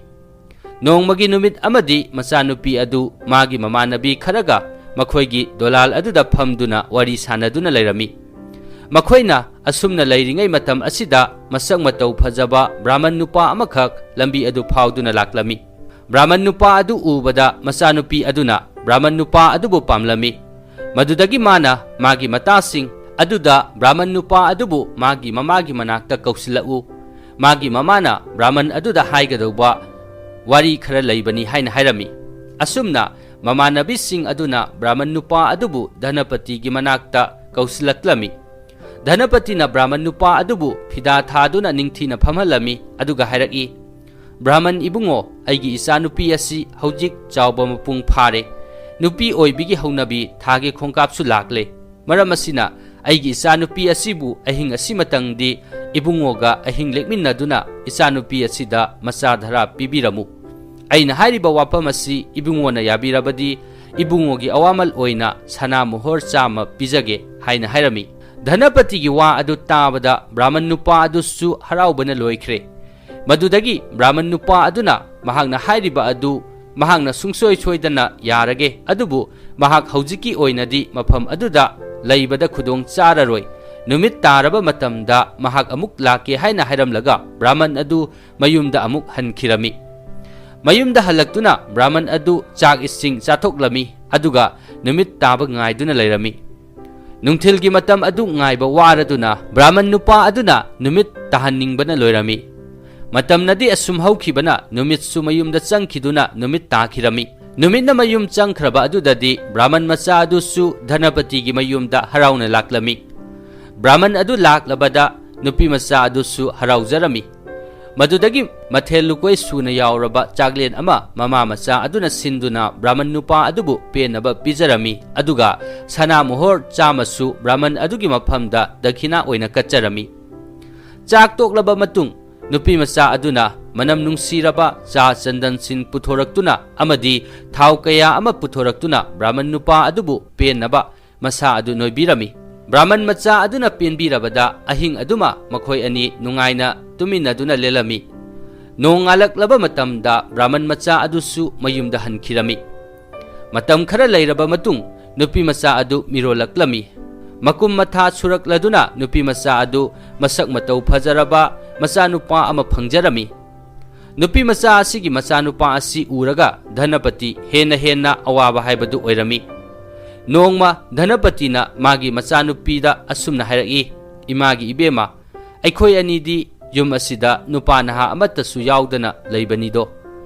ꯅꯣꯡꯃꯒꯤ ꯅꯨꯃꯤꯠ ꯑꯃꯗꯤ ꯃꯆꯥꯅꯨꯄꯤ ꯑꯗꯨ ꯃꯥꯒꯤ ꯃꯃꯥꯟꯅꯕꯤ ꯈꯔꯒ ꯃꯈꯣꯏꯒꯤ ꯗꯣꯂꯥꯜ ꯑꯗꯨꯗ ꯐꯝꯗꯨꯅ ꯋꯥꯔꯤ ꯁꯥꯟꯅꯗꯨꯅ ꯂꯩꯔꯝꯃꯤ꯫ ꯃꯈꯣꯏꯅ ꯑꯁꯨꯝꯅ ꯂꯩꯔꯤꯉꯩ ꯃꯇꯝ ꯑꯁꯤꯗ ꯃꯁꯛ ꯃꯇꯧ ꯐꯖꯕ ꯕ꯭ꯔꯥꯍꯃꯟ ꯅꯨꯄꯥ ꯑꯃꯈꯛ ꯂꯝꯕꯤ ꯑꯗꯨ ꯐꯥꯎꯗꯨꯅ ꯂꯥꯛꯂꯝꯃꯤ꯫ ꯕ꯭ꯔꯥꯍꯃꯟ ꯅꯨꯄꯥ ꯑꯗꯨ ꯎꯕꯗ ꯃꯆꯥꯅꯨꯄꯤ ꯑꯗꯨꯅ ꯕ꯭ꯔꯥꯍꯃꯟ ꯅꯨꯄꯥ ꯑꯗꯨꯕꯨ ꯄꯥꯝꯂꯝꯃꯤ꯫ ꯃꯗꯨꯗꯒꯤ ꯃꯥꯅ ꯃꯥꯒꯤ ꯃꯇꯥꯁꯤꯡ ꯑꯗꯨꯗ ꯕ꯭ꯔꯥꯍꯃꯟ ꯅꯨꯄꯥ ꯑꯗꯨꯕꯨ ꯃꯥꯒꯤ ꯃꯃꯥꯒꯤ ꯃꯅꯥꯛꯇ ꯀꯧꯁꯤꯜꯂꯛꯎ꯫ ꯃꯥꯒꯤ ꯃꯃꯥꯅ ꯕ꯭ꯔꯥꯍꯃꯟ ꯑꯗꯨꯗ ꯍꯥꯏꯒꯗꯧꯕ ꯋꯥꯔꯤ ꯈꯔ ꯂꯩꯕꯅꯤ ꯍꯥꯏꯅ ꯍꯥꯏꯔꯝꯃꯤ꯫ ꯑꯁꯨꯝꯅ ꯃꯃꯥꯟꯅꯕꯤꯁꯤꯡ ꯑꯗꯨꯅ ꯕ꯭ꯔꯥꯍꯃꯟ ꯅꯨꯄꯥ ꯑꯗꯨꯕꯨ ꯙꯅꯄꯇꯤꯒꯤ ꯃꯅꯥꯛꯇ ꯀꯧꯁꯤꯜꯂꯛꯂꯝꯃꯤ꯫ ꯙꯅꯄꯇꯤꯅ ꯕ꯭ꯔꯥꯍꯃꯟ ꯅꯨꯄꯥ ꯑꯗꯨꯕꯨ ꯐꯤꯗꯥ ꯊꯥꯗꯨꯅ ꯅꯤꯡꯊꯤꯅ ꯐꯝꯍꯜꯂꯝꯃꯤ, ꯑꯗꯨꯒ ꯍꯥꯏꯔꯛꯏ, "ꯕ꯭ꯔꯥꯍꯃꯟ ꯏꯕꯨꯡꯉꯣ, ꯑꯩꯒꯤ ꯏꯆꯥꯅꯨꯄꯤ ꯑꯁꯤ ꯍꯧꯖꯤꯛ ꯆꯥꯎꯕ ꯃꯄꯨꯡ ꯐꯥꯔꯦ꯫ ꯅꯨꯄꯤ ꯑꯣꯏꯕꯤꯒꯤ ꯍꯧꯅꯕꯤ ꯊꯥꯒꯤ ꯈꯣꯡꯀꯥꯞꯁꯨ ꯂꯥꯛꯂꯦ꯫ ꯃꯔꯝ ꯑꯁꯤꯅ ꯑꯩꯒꯤ ꯏꯆꯥꯅꯨꯄꯤ ꯑꯁꯤꯕꯨ ꯑꯍꯤꯡ ꯑꯁꯤꯃꯇꯪꯗꯤ ꯏꯕꯨꯡꯉꯣꯒ ꯑꯍꯤꯡ ꯂꯦꯛꯃꯤꯟꯅꯗꯨꯅ ꯏꯆꯥꯅꯨꯄꯤ ꯑꯁꯤꯗ ꯃꯆꯥ ꯙꯔꯥ ꯄꯤꯕꯤꯔꯝꯃꯨ꯫ ꯑꯩꯅ ꯍꯥꯏꯔꯤꯕ ꯋꯥꯐꯝ ꯑꯁꯤ ꯏꯕꯨꯡꯉꯣꯅ ꯌꯥꯕꯤꯔꯕꯗꯤ ꯏꯕꯨꯡꯉꯣꯒꯤ ꯑꯋꯥꯃꯜ ꯑꯣꯏꯅ ꯁꯅꯥ ꯃꯣꯍꯣꯔ ꯆꯥꯝꯃ ꯄꯤꯖꯒꯦ" ꯍꯥꯏꯅ ꯍꯥꯏꯔꯝꯃꯤ꯫ ꯙꯅꯄꯇꯤꯒꯤ ꯋꯥ ꯑꯗꯨ ꯇꯥꯕꯗ ꯕ꯭ꯔꯥꯍꯃꯟ ꯅꯨꯄꯥ ꯑꯗꯨꯁꯨ ꯍꯔꯥꯎꯕꯅ ꯂꯣꯏꯈ꯭ꯔꯦ꯫ ꯃꯗꯨꯗꯒꯤ ꯕ꯭ꯔꯥꯍꯃꯟ ꯅꯨꯄꯥ ꯑꯗꯨꯅ ꯃꯍꯥꯛꯅ ꯍꯥꯏꯔꯤꯕ ꯑꯗꯨ ꯃꯍꯥꯛꯅ ꯁꯨꯡꯁꯣꯏ ꯁꯣꯏꯗꯅ ꯌꯥꯔꯒꯦ, ꯑꯗꯨꯕꯨ ꯃꯍꯥꯛ ꯍꯧꯖꯤꯛꯀꯤ ꯑꯣꯏꯅꯗꯤ ꯃꯐꯝ ꯑꯗꯨꯗ ꯂꯩꯕꯗ ꯈꯨꯗꯣꯡ ꯆꯥꯔꯔꯣꯏ꯫ ꯅꯨꯃꯤꯠ ꯇꯥꯔꯕ ꯃꯇꯝꯗ ꯃꯍꯥꯛ ꯑꯃꯨꯛ ꯂꯥꯛꯀꯦ ꯍꯥꯏꯅ ꯍꯥꯏꯔꯝꯂꯒ ꯕ꯭ꯔꯥꯍꯃꯟ ꯑꯗꯨ ꯃꯌꯨꯝꯗ ꯑꯃꯨꯛ ꯍꯟꯈꯤꯔꯝꯃꯤ꯫ ꯃꯌꯨꯝꯗ ꯍꯜꯂꯛꯇꯨꯅ ꯕ꯭ꯔꯥꯍꯃꯟ ꯑꯗꯨ ꯆꯥꯛ ꯏꯁꯤꯡ ꯆꯥꯊꯣꯛꯂꯝꯃꯤ, ꯑꯗꯨꯒ ꯅꯨꯃꯤꯠ ꯇꯥꯕ ꯉꯥꯏꯗꯨꯅ ꯂꯩꯔꯝꯃꯤ꯫ ꯅꯨꯡꯊꯤꯜꯒꯤ ꯃꯇꯝ ꯑꯗꯨ ꯉꯥꯏꯕ ꯋꯥꯔꯗꯨꯅ ꯕ꯭ꯔꯥꯍꯃꯟ ꯅꯨꯄꯥ ꯑꯗꯨꯅ ꯅꯨꯃꯤꯠ ꯇꯥꯍꯟꯅꯤꯡꯕꯅ ꯂꯣꯏꯔꯝꯃꯤ꯫ ꯃꯇꯝꯅꯗꯤ ꯑꯁꯨꯝ ꯍꯧꯈꯤꯕꯅ ꯅꯨꯃꯤꯠꯁꯨ ꯃꯌꯨꯝꯗ ꯆꯪꯈꯤꯗꯨꯅ ꯅꯨꯃꯤꯠ ꯇꯥꯈꯤꯔꯝꯃꯤ꯫ ꯅꯨꯃꯤꯠꯅ ꯃꯌꯨꯝ ꯆꯪꯈ꯭ꯔꯕ ꯑꯗꯨꯗꯗꯤ ꯕ꯭ꯔꯥꯍꯃꯟ ꯃꯆꯥ ꯑꯗꯨꯁꯨ ꯙꯅꯄꯇꯤꯒꯤ ꯃꯌꯨꯝꯗ ꯍꯔꯥꯎꯅ ꯂꯥꯛꯂꯝꯃꯤ꯫ ꯕ꯭ꯔꯥꯍꯃꯟ ꯑꯗꯨ ꯂꯥꯛꯂꯕꯗ ꯅꯨꯄꯤ ꯃꯆꯥ ꯑꯗꯨꯁꯨ ꯍꯔꯥꯎꯖꯔꯝꯃꯤ꯫ ꯃꯗꯨꯗꯒꯤ ꯃꯊꯦꯜ ꯂꯨꯀꯣꯏ ꯁꯨꯅ ꯌꯥꯎꯔꯕ ꯆꯥꯛꯂꯦꯟ ꯑꯃ ꯃꯃꯥ ꯃꯆꯥ ꯑꯗꯨꯅ ꯁꯤꯟꯗꯨꯅ ꯕ꯭ꯔꯥꯍꯃꯟ ꯅꯨꯄꯥ ꯑꯗꯨꯕꯨ ꯄꯦꯟꯅꯕ ꯄꯤꯖꯔꯝꯃꯤ, ꯑꯗꯨꯒ ꯁꯅꯥ ꯃꯣꯍꯣꯔ ꯆꯥꯝꯃꯁꯨ ꯕ꯭ꯔꯥꯍꯃꯟ ꯑꯗꯨꯒꯤ ꯃꯐꯝꯗ ꯗꯈꯤꯅꯥ ꯑꯣꯏꯅ ꯀꯠꯆꯔꯝꯃꯤ꯫ ꯆꯥꯛ ꯇꯣꯛꯂꯕ ꯃꯇꯨꯡ ꯅꯨꯄꯤ ꯃꯆꯥ ꯑꯗꯨꯅ ꯃꯅꯝ ꯅꯨꯡꯁꯤꯔꯕ ꯆꯥ ꯆꯟꯗꯟꯁꯤꯡ ꯄꯨꯊꯣꯔꯛꯇꯨꯅ ꯑꯃꯗꯤ ꯊꯥꯎ ꯀꯌꯥ ꯑꯃ ꯄꯨꯊꯣꯔꯛꯇꯨꯅ ꯕ꯭ꯔꯥꯍꯃꯟ ꯅꯨꯄꯥ ꯑꯗꯨꯕꯨ ꯄꯦꯟꯅꯕ ꯃꯁꯥ ꯑꯗꯨ ꯅꯣꯏꯕꯤꯔꯝꯃꯤ꯫ ꯕ꯭ꯔꯥꯍꯃꯟ ꯃꯆꯥ ꯑꯗꯨꯅ ꯄꯦꯟꯕꯤꯔꯕꯗ ꯑꯍꯤꯡ ꯑꯗꯨꯃ ꯃꯈꯣꯏ ꯑꯅꯤ ꯅꯨꯡꯉꯥꯏꯅ ꯇꯨꯃꯤꯟꯅꯗꯨꯅ ꯂꯦꯜꯂꯝꯃꯤ꯫ ꯅꯣꯡꯉꯥꯜꯂꯛꯂꯕ ꯃꯇꯝꯗ ꯕ꯭ꯔꯥꯍꯃꯟ ꯃꯆꯥ ꯑꯗꯨꯁꯨ ꯃꯌꯨꯝꯗ ꯍꯟꯈꯤꯔꯝꯃꯤ꯫ ꯃꯇꯝ ꯈꯔ ꯂꯩꯔꯕ ꯃꯇꯨꯡ ꯅꯨꯄꯤ ꯃꯆꯥ ꯑꯗꯨ ꯃꯤꯔꯣꯜꯂꯛꯂꯝꯃꯤ꯫ ꯃꯀꯨꯝ ꯃꯊꯥ ꯁꯨꯔꯛꯂꯗꯨꯅ ꯅꯨꯄꯤ ꯃꯆꯥ ꯑꯗꯨ ꯃꯁꯛ ꯃꯇꯧ ꯐꯖꯔꯕ ꯃꯆꯥꯅꯨꯄꯥ ꯑꯃ ꯐꯪꯖꯔꯝꯃꯤ꯫ ꯅꯨꯄꯤ ꯃꯆꯥ ꯑꯁꯤꯒꯤ ꯃꯆꯥꯅꯨꯄꯥ ꯑꯁꯤ ꯎꯔꯒ ꯙꯅꯄꯇꯤ ꯍꯦꯟꯅ ꯍꯦꯟꯅ ꯑꯋꯥꯕ ꯍꯥꯏꯕꯗꯨ ꯑꯣꯏꯔꯝꯃꯤ꯫ ꯅꯣꯡꯃ ꯙꯅꯄꯇꯤꯅ ꯃꯥꯒꯤ ꯃꯆꯥꯅꯨꯄꯤꯗ ꯑꯁꯨꯝꯅ ꯍꯥꯏꯔꯛꯏ, "ꯏꯃꯥꯒꯤ ꯏꯕꯦꯝꯃ, ꯑꯩꯈꯣꯏ ꯑꯅꯤꯗꯤ ꯌꯨꯝ ꯑꯁꯤꯗ ꯅꯨꯄꯥ ꯅꯍꯥ ꯑꯃꯠꯇꯁꯨ ꯌꯥꯎꯗꯅ ꯂꯩꯕꯅꯤꯗꯣ꯫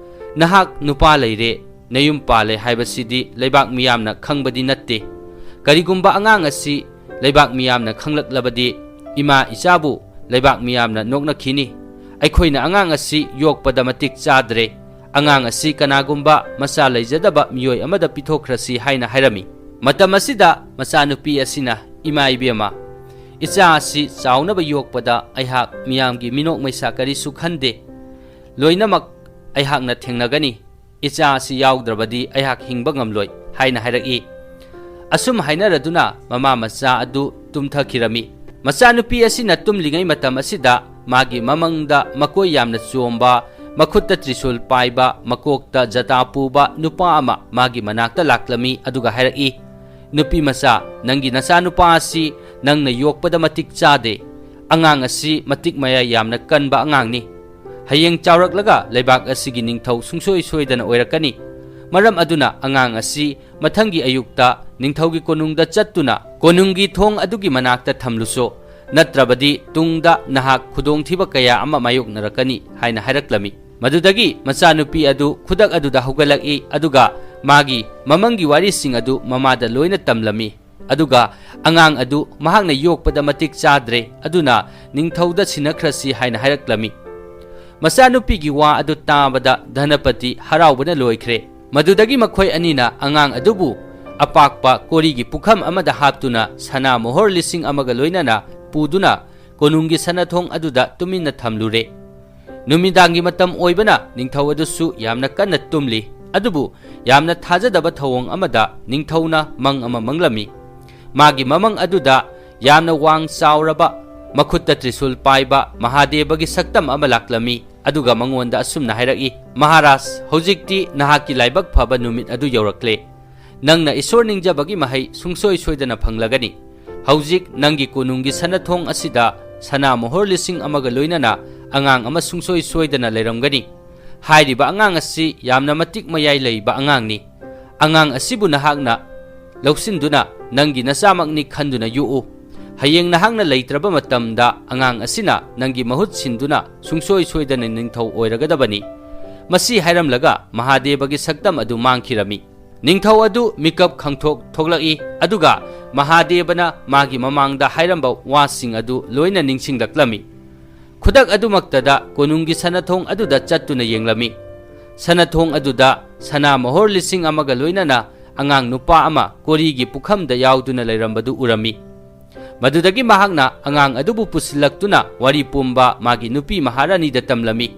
ꯅꯍꯥꯛ ꯅꯨꯄꯥ ꯂꯩꯔꯦ, ꯅꯌꯨꯝ ꯄꯥꯜꯂꯦ ꯍꯥꯏꯕꯁꯤꯗꯤ ꯂꯩꯕꯥꯛ ꯃꯤꯌꯥꯝꯅ ꯈꯪꯕꯗꯤ ꯅꯠꯇꯦ꯫ ꯀꯔꯤꯒꯨꯝꯕ ꯑꯉꯥꯡ ꯑꯁꯤ ꯂꯩꯕꯥꯛ ꯃꯤꯌꯥꯝꯅ ꯈꯪꯂꯛꯂꯕꯗꯤ ꯏꯃꯥ ꯏꯆꯥꯕꯨ ꯂꯩꯕꯥꯛ ꯃꯤꯌꯥꯝꯅ ꯅꯣꯛꯅꯈꯤꯅꯤ꯫ ꯑꯩꯈꯣꯏꯅ ꯑꯉꯥꯡ ꯑꯁꯤ ꯌꯣꯛꯄꯗ ꯃꯇꯤꯛ ꯆꯥꯗ꯭ꯔꯦ꯫ ꯑꯉꯥꯡ ꯑꯁꯤ ꯀꯅꯥꯒꯨꯝꯕ ꯃꯆꯥ ꯂꯩꯖꯗꯕ ꯃꯤꯑꯣꯏ ꯑꯃꯗ ꯄꯤꯊꯣꯛꯈ꯭ꯔꯁꯤ" ꯍꯥꯏꯅ ꯍꯥꯏꯔꯝꯃꯤ꯫ ꯃꯇꯝ ꯑꯁꯤꯗ ꯃꯆꯥꯅꯨꯄꯤ ꯑꯁꯤꯅ, "ꯏꯃꯥ ꯏꯕꯦꯝꯃ, ꯏꯆꯥ ꯑꯁꯤ ꯆꯥꯎꯅꯕ ꯌꯣꯛꯄꯗ ꯑꯩꯍꯥꯛ ꯃꯤꯌꯥꯝꯒꯤ ꯃꯤꯅꯣꯛ ꯃꯩꯁꯥ ꯀꯔꯤꯁꯨ ꯈꯟꯗꯦ꯫ ꯂꯣꯏꯅꯃꯛ ꯑꯩꯍꯥꯛꯅ ꯊꯦꯡꯅꯒꯅꯤ꯫ ꯏꯆꯥ ꯑꯁꯤ ꯌꯥꯎꯗ꯭ꯔꯕꯗꯤ ꯑꯩꯍꯥꯛ ꯍꯤꯡꯕ ꯉꯝꯂꯣꯏ" ꯍꯥꯏꯅ ꯍꯥꯏꯔꯛꯏ꯫ ꯑꯁꯨꯝ ꯍꯥꯏꯅꯔꯗꯨꯅ ꯃꯃꯥ ꯃꯆꯥ ꯑꯗꯨ ꯇꯨꯝꯊꯈꯤꯔꯝꯃꯤ꯫ ꯃꯆꯥꯅꯨꯄꯤ ꯑꯁꯤꯅ ꯇꯨꯝꯂꯤꯉꯩ ꯃꯇꯝ ꯑꯁꯤꯗ ꯃꯥꯒꯤ ꯃꯃꯪꯗ ꯃꯀꯣꯏ ꯌꯥꯝꯅ ꯆꯣꯝꯕ, ꯃꯈꯨꯠꯇ ꯇ꯭ꯔꯤꯁꯨꯜ ꯄꯥꯏꯕ, ꯃꯀꯣꯛꯇ ꯖꯇꯥ ꯄꯨꯕ ꯅꯨꯄꯥ ꯑꯃ ꯃꯥꯒꯤ ꯃꯅꯥꯛꯇ ꯂꯥꯛꯂꯝꯃꯤ, ꯑꯗꯨꯒ ꯍꯥꯏꯔꯛꯏ, "ꯅꯨꯄꯤ ꯃꯆꯥ, ꯅꯪꯒꯤ ꯅꯆꯥꯅꯨꯄꯥ ꯑꯁꯤ ꯅꯪꯅ ꯌꯣꯛꯄꯗ ꯃꯇꯤꯛ ꯆꯥꯗꯦ꯫ ꯑꯉꯥꯡ ꯑꯁꯤ ꯃꯇꯤꯛ ꯃꯌꯥꯏ ꯌꯥꯝꯅ ꯀꯟꯕ ꯑꯉꯥꯡꯅꯤ꯫ ꯍꯌꯦꯡ ꯆꯥꯎꯔꯛꯂꯒ ꯂꯩꯕꯥꯛ ꯑꯁꯤꯒꯤ ꯅꯤꯡꯊꯧ ꯁꯨꯡꯁꯣꯏ ꯁꯣꯏꯗꯅ ꯑꯣꯏꯔꯛꯀꯅꯤ꯫ ꯃꯔꯝ ꯑꯗꯨꯅ ꯑꯉꯥꯡ ꯑꯁꯤ ꯃꯊꯪꯒꯤ ꯑꯌꯨꯛꯇ ꯅꯤꯡꯊꯧꯒꯤ ꯀꯣꯅꯨꯡꯗ ꯆꯠꯇꯨꯅ ꯀꯣꯅꯨꯡꯒꯤ ꯊꯣꯡ ꯑꯗꯨꯒꯤ ꯃꯅꯥꯛꯇ ꯊꯝꯂꯨꯁꯨ, ꯅꯠꯇ꯭ꯔꯕꯗꯤ ꯇꯨꯡꯗ ꯅꯍꯥꯛ ꯈꯨꯗꯣꯡꯊꯤꯕ ꯀꯌꯥ ꯑꯃ ꯃꯥꯌꯣꯛꯅꯔꯛꯀꯅꯤ" ꯍꯥꯏꯅ ꯍꯥꯏꯔꯛꯂꯝꯃꯤ꯫ ꯃꯗꯨꯗꯒꯤ ꯃꯆꯥꯅꯨꯄꯤ ꯑꯗꯨ ꯈꯨꯗꯛ ꯑꯗꯨꯗ ꯍꯧꯒꯠꯂꯛꯏ, ꯑꯗꯨꯒ ꯃꯥꯒꯤ ꯃꯃꯪꯒꯤ ꯋꯥꯔꯤꯁꯤꯡ ꯑꯗꯨ ꯃꯃꯥꯗ ꯂꯣꯏꯅ ꯇꯝꯂꯝꯃꯤ꯫ ꯑꯗꯨꯒ ꯑꯉꯥꯡ ꯑꯗꯨ ꯃꯍꯥꯛꯅ ꯌꯣꯛꯄꯗ ꯃꯇꯤꯛ ꯆꯥꯗ꯭ꯔꯦ, ꯑꯗꯨꯅ ꯅꯤꯡꯊꯧꯗ ꯁꯤꯟꯅꯈ꯭ꯔꯁꯤ ꯍꯥꯏꯅ ꯍꯥꯏꯔꯛꯂꯝꯃꯤ꯫ ꯃꯆꯥꯅꯨꯄꯤꯒꯤ ꯋꯥ ꯑꯗꯨ ꯇꯥꯕꯗ ꯙꯅꯄꯇꯤ ꯍꯔꯥꯎꯕꯅ ꯂꯣꯏꯈ꯭ꯔꯦ꯫ ꯃꯗꯨꯗꯒꯤ ꯃꯈꯣꯏ ꯑꯅꯤꯅ ꯑꯉꯥꯡ ꯑꯗꯨꯕꯨ ꯑꯄꯥꯛꯄ ꯀꯣꯔꯤꯒꯤ ꯄꯨꯈꯝ ꯑꯃꯗ ꯍꯥꯞꯇꯨꯅ ꯁꯅꯥ ꯃꯣꯍꯣꯔ ꯂꯤꯁꯤꯡ ꯑꯃꯒ ꯂꯣꯏꯅꯅ ꯄꯨꯗꯨꯅ ꯀꯣꯅꯨꯡꯒꯤ ꯁꯅꯥꯊꯣꯡ ꯑꯗꯨꯗ ꯇꯨꯃꯤꯟꯅ ꯊꯝꯂꯨꯔꯦ꯫ ꯅꯨꯃꯤꯗꯥꯡꯒꯤ ꯃꯇꯝ ꯑꯣꯏꯕꯅ ꯅꯤꯡꯊꯧ ꯑꯗꯨꯁꯨ ꯌꯥꯝꯅ ꯀꯟꯅ ꯇꯨꯝꯂꯤ꯫ ꯑꯗꯨꯕꯨ ꯌꯥꯝꯅ ꯊꯥꯖꯗꯕ ꯊꯧꯑꯣꯡ ꯑꯃꯗ ꯅꯤꯡꯊꯧꯅ ꯃꯪ ꯑꯃ ꯃꯪꯂꯝꯃꯤ꯫ ꯃꯥꯒꯤ ꯃꯃꯪ ꯑꯗꯨꯗ ꯌꯥꯝꯅ ꯋꯥꯡ ꯆꯥꯎꯔꯕ, ꯃꯈꯨꯠꯇ ꯇ꯭ꯔꯤꯁꯨꯜ ꯄꯥꯏꯕ ꯃꯍꯥꯗꯦꯕꯒꯤ ꯁꯛꯇꯝ ꯑꯃ ꯂꯥꯛꯂꯝꯃꯤ꯫ ꯑꯗꯨꯒ ꯃꯉꯣꯟꯗ ꯑꯁꯨꯝꯅ ꯍꯥꯏꯔꯛꯏ, "ꯃꯍꯥꯔꯥꯖ, ꯍꯧꯖꯤꯛꯇꯤ ꯅꯍꯥꯛꯀꯤ ꯂꯥꯏꯕꯛ ꯐꯕ ꯅꯨꯃꯤꯠ ꯑꯗꯨ ꯌꯧꯔꯛꯂꯦ꯫ ꯅꯪꯅ ꯏꯁꯣꯔ ꯅꯤꯡꯖꯕꯒꯤ ꯃꯍꯩ ꯁꯨꯡꯁꯣꯏ ꯁꯣꯏꯗꯅ ꯐꯪꯂꯒꯅꯤ꯫ ꯍꯧꯖꯤꯛ ꯅꯪꯒꯤ ꯀꯣꯅꯨꯡꯒꯤ ꯁꯅꯥꯊꯣꯡ ꯑꯁꯤꯗ ꯁꯅꯥ ꯃꯣꯍꯣꯔ ꯂꯤꯁꯤꯡ ꯑꯃꯒ ꯂꯣꯏꯅꯅ ꯑꯉꯥꯡ ꯑꯃ ꯁꯨꯡꯁꯣꯏ ꯁꯣꯏꯗꯅ ꯂꯩꯔꯝꯒꯅꯤ꯫ ꯍꯥꯏꯔꯤꯕ ꯑꯉꯥꯡ ꯑꯁꯤ ꯌꯥꯝꯅ ꯃꯇꯤꯛ ꯃꯌꯥꯏ ꯂꯩꯕ ꯑꯉꯥꯡꯅꯤ꯫ ꯑꯉꯥꯡ ꯑꯁꯤꯕꯨ ꯅꯍꯥꯛꯅ ꯂꯧꯁꯤꯟꯗꯨꯅ ꯅꯪꯒꯤ ꯅꯆꯥꯃꯛꯅꯤ ꯈꯟꯗꯨꯅ ꯌꯣꯛꯎ꯫ ꯍꯌꯦꯡ ꯅꯍꯥꯛꯅ ꯂꯩꯇ꯭ꯔꯕ ꯃꯇꯝꯗ ꯑꯉꯥꯡ ꯑꯁꯤꯅ ꯅꯪꯒꯤ ꯃꯍꯨꯠ ꯁꯤꯟꯗꯨꯅ ꯁꯨꯡꯁꯣꯏ ꯁꯣꯏꯗꯅ ꯅꯤꯡꯊꯧ ꯑꯣꯏꯔꯒꯗꯕꯅꯤ꯫ ꯃꯁꯤ ꯍꯥꯏꯔꯝꯂꯒ ꯃꯍꯥꯗꯦꯕꯒꯤ ꯁꯛꯇꯝ ꯑꯗꯨ ꯃꯥꯡꯈꯤꯔꯝꯃꯤ꯫ ꯅꯤꯡꯊꯧ ꯑꯗꯨ ꯃꯤꯀꯞ ꯈꯪꯊꯣꯛ ꯊꯣꯛꯂꯛꯏ, ꯑꯗꯨꯒ ꯃꯍꯥꯗꯦꯕꯅ ꯃꯥꯒꯤ ꯃꯃꯥꯡꯗ ꯍꯥꯏꯔꯝꯕ ꯋꯥꯁꯤꯡ ꯑꯗꯨ ꯂꯣꯏꯅ ꯅꯤꯡꯁꯤꯡꯂꯛꯂꯝꯃꯤ꯫ ꯈꯨꯗꯛ ꯑꯗꯨꯃꯛꯇꯗ ꯀꯣꯅꯨꯡꯒꯤ ꯁꯅꯥꯊꯣꯡ ꯑꯗꯨꯗ ꯆꯠꯇꯨꯅ ꯌꯦꯡꯂꯝꯃꯤ꯫ ꯁꯅꯥꯊꯣꯡ ꯑꯗꯨꯗ ꯁꯅꯥ ꯃꯣꯍꯣꯔ ꯂꯤꯁꯤꯡ ꯑꯃꯒ ꯂꯣꯏꯅꯅ ꯑꯉꯥꯡ ꯅꯨꯄꯥ ꯑꯃ ꯀꯣꯔꯤꯒꯤ ꯄꯨꯈꯝꯗ ꯌꯥꯎꯗꯨꯅ ꯂꯩꯔꯝꯕꯗꯨ ꯎꯔꯝꯃꯤ꯫ ꯃꯗꯨꯗꯒꯤ ꯃꯍꯥꯛꯅ ꯑꯉꯥꯡ ꯑꯗꯨꯕꯨ ꯄꯨꯁꯤꯜꯂꯛꯇꯨꯅ ꯋꯥꯔꯤ ꯄꯨꯝꯕ ꯃꯥꯒꯤ ꯅꯨꯄꯤ ꯃꯍꯥꯔꯥꯅꯤꯗ ꯇꯝꯂꯝꯃꯤ꯫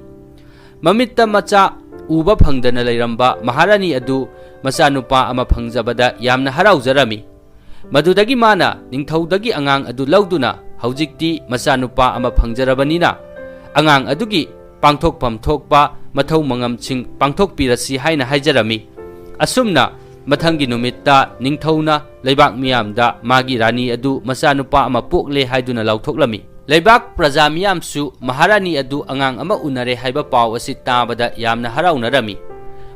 ꯃꯃꯤꯠꯇ ꯃꯆꯥ ꯎꯕ ꯐꯪꯗꯅ ꯂꯩꯔꯝꯕ ꯃꯍꯥꯔꯥꯅꯤ ꯑꯗꯨ ꯃꯆꯥꯅꯨꯄꯥ ꯑꯃ ꯐꯪꯖꯕꯗ ꯌꯥꯝꯅ ꯍꯔꯥꯎꯖꯔꯝꯃꯤ꯫ ꯃꯗꯨꯗꯒꯤ ꯃꯥꯅ ꯅꯤꯡꯊꯧꯗꯒꯤ ꯑꯉꯥꯡ ꯑꯗꯨ ꯂꯧꯗꯨꯅ ꯍꯧꯖꯤꯛꯇꯤ ꯃꯆꯥꯅꯨꯄꯥ ꯑꯃ ꯐꯪꯖꯔꯕꯅꯤꯅ ꯑꯉꯥꯡ ꯑꯗꯨꯒꯤ ꯄꯥꯡꯊꯣꯛꯐꯝ ꯊꯣꯛꯄ ꯃꯊꯧ ꯃꯉꯝꯁꯤꯡ ꯄꯥꯡꯊꯣꯛꯄꯤꯔꯁꯤ ꯍꯥꯏꯅ ꯍꯥꯏꯖꯔꯝꯃꯤ꯫ ꯑꯁꯨꯝꯅ ꯃꯊꯪꯒꯤ ꯅꯨꯃꯤꯠꯇ ꯅꯤꯡꯊꯧꯅ ꯂꯩꯕꯥꯛ ꯃꯤꯌꯥꯝꯗ ꯃꯥꯒꯤ ꯔꯥꯅꯤ ꯑꯗꯨ ꯃꯆꯥꯅꯨꯄꯥ ꯑꯃ ꯄꯣꯛꯂꯦ ꯍꯥꯏꯗꯨꯅ ꯂꯥꯎꯊꯣꯛꯂꯝꯃꯤ꯫ ꯂꯩꯕꯥꯛ ꯄ꯭ꯔꯖꯥ ꯃꯤꯌꯥꯝꯁꯨ ꯃꯍꯥꯔꯥꯅꯤ ꯑꯗꯨ ꯑꯉꯥꯡ ꯑꯃ ꯎꯅꯔꯦ ꯍꯥꯏꯕ ꯄꯥꯎ ꯑꯁꯤ ꯇꯥꯕꯗ ꯌꯥꯝꯅ ꯍꯔꯥꯎꯅꯔꯝꯃꯤ꯫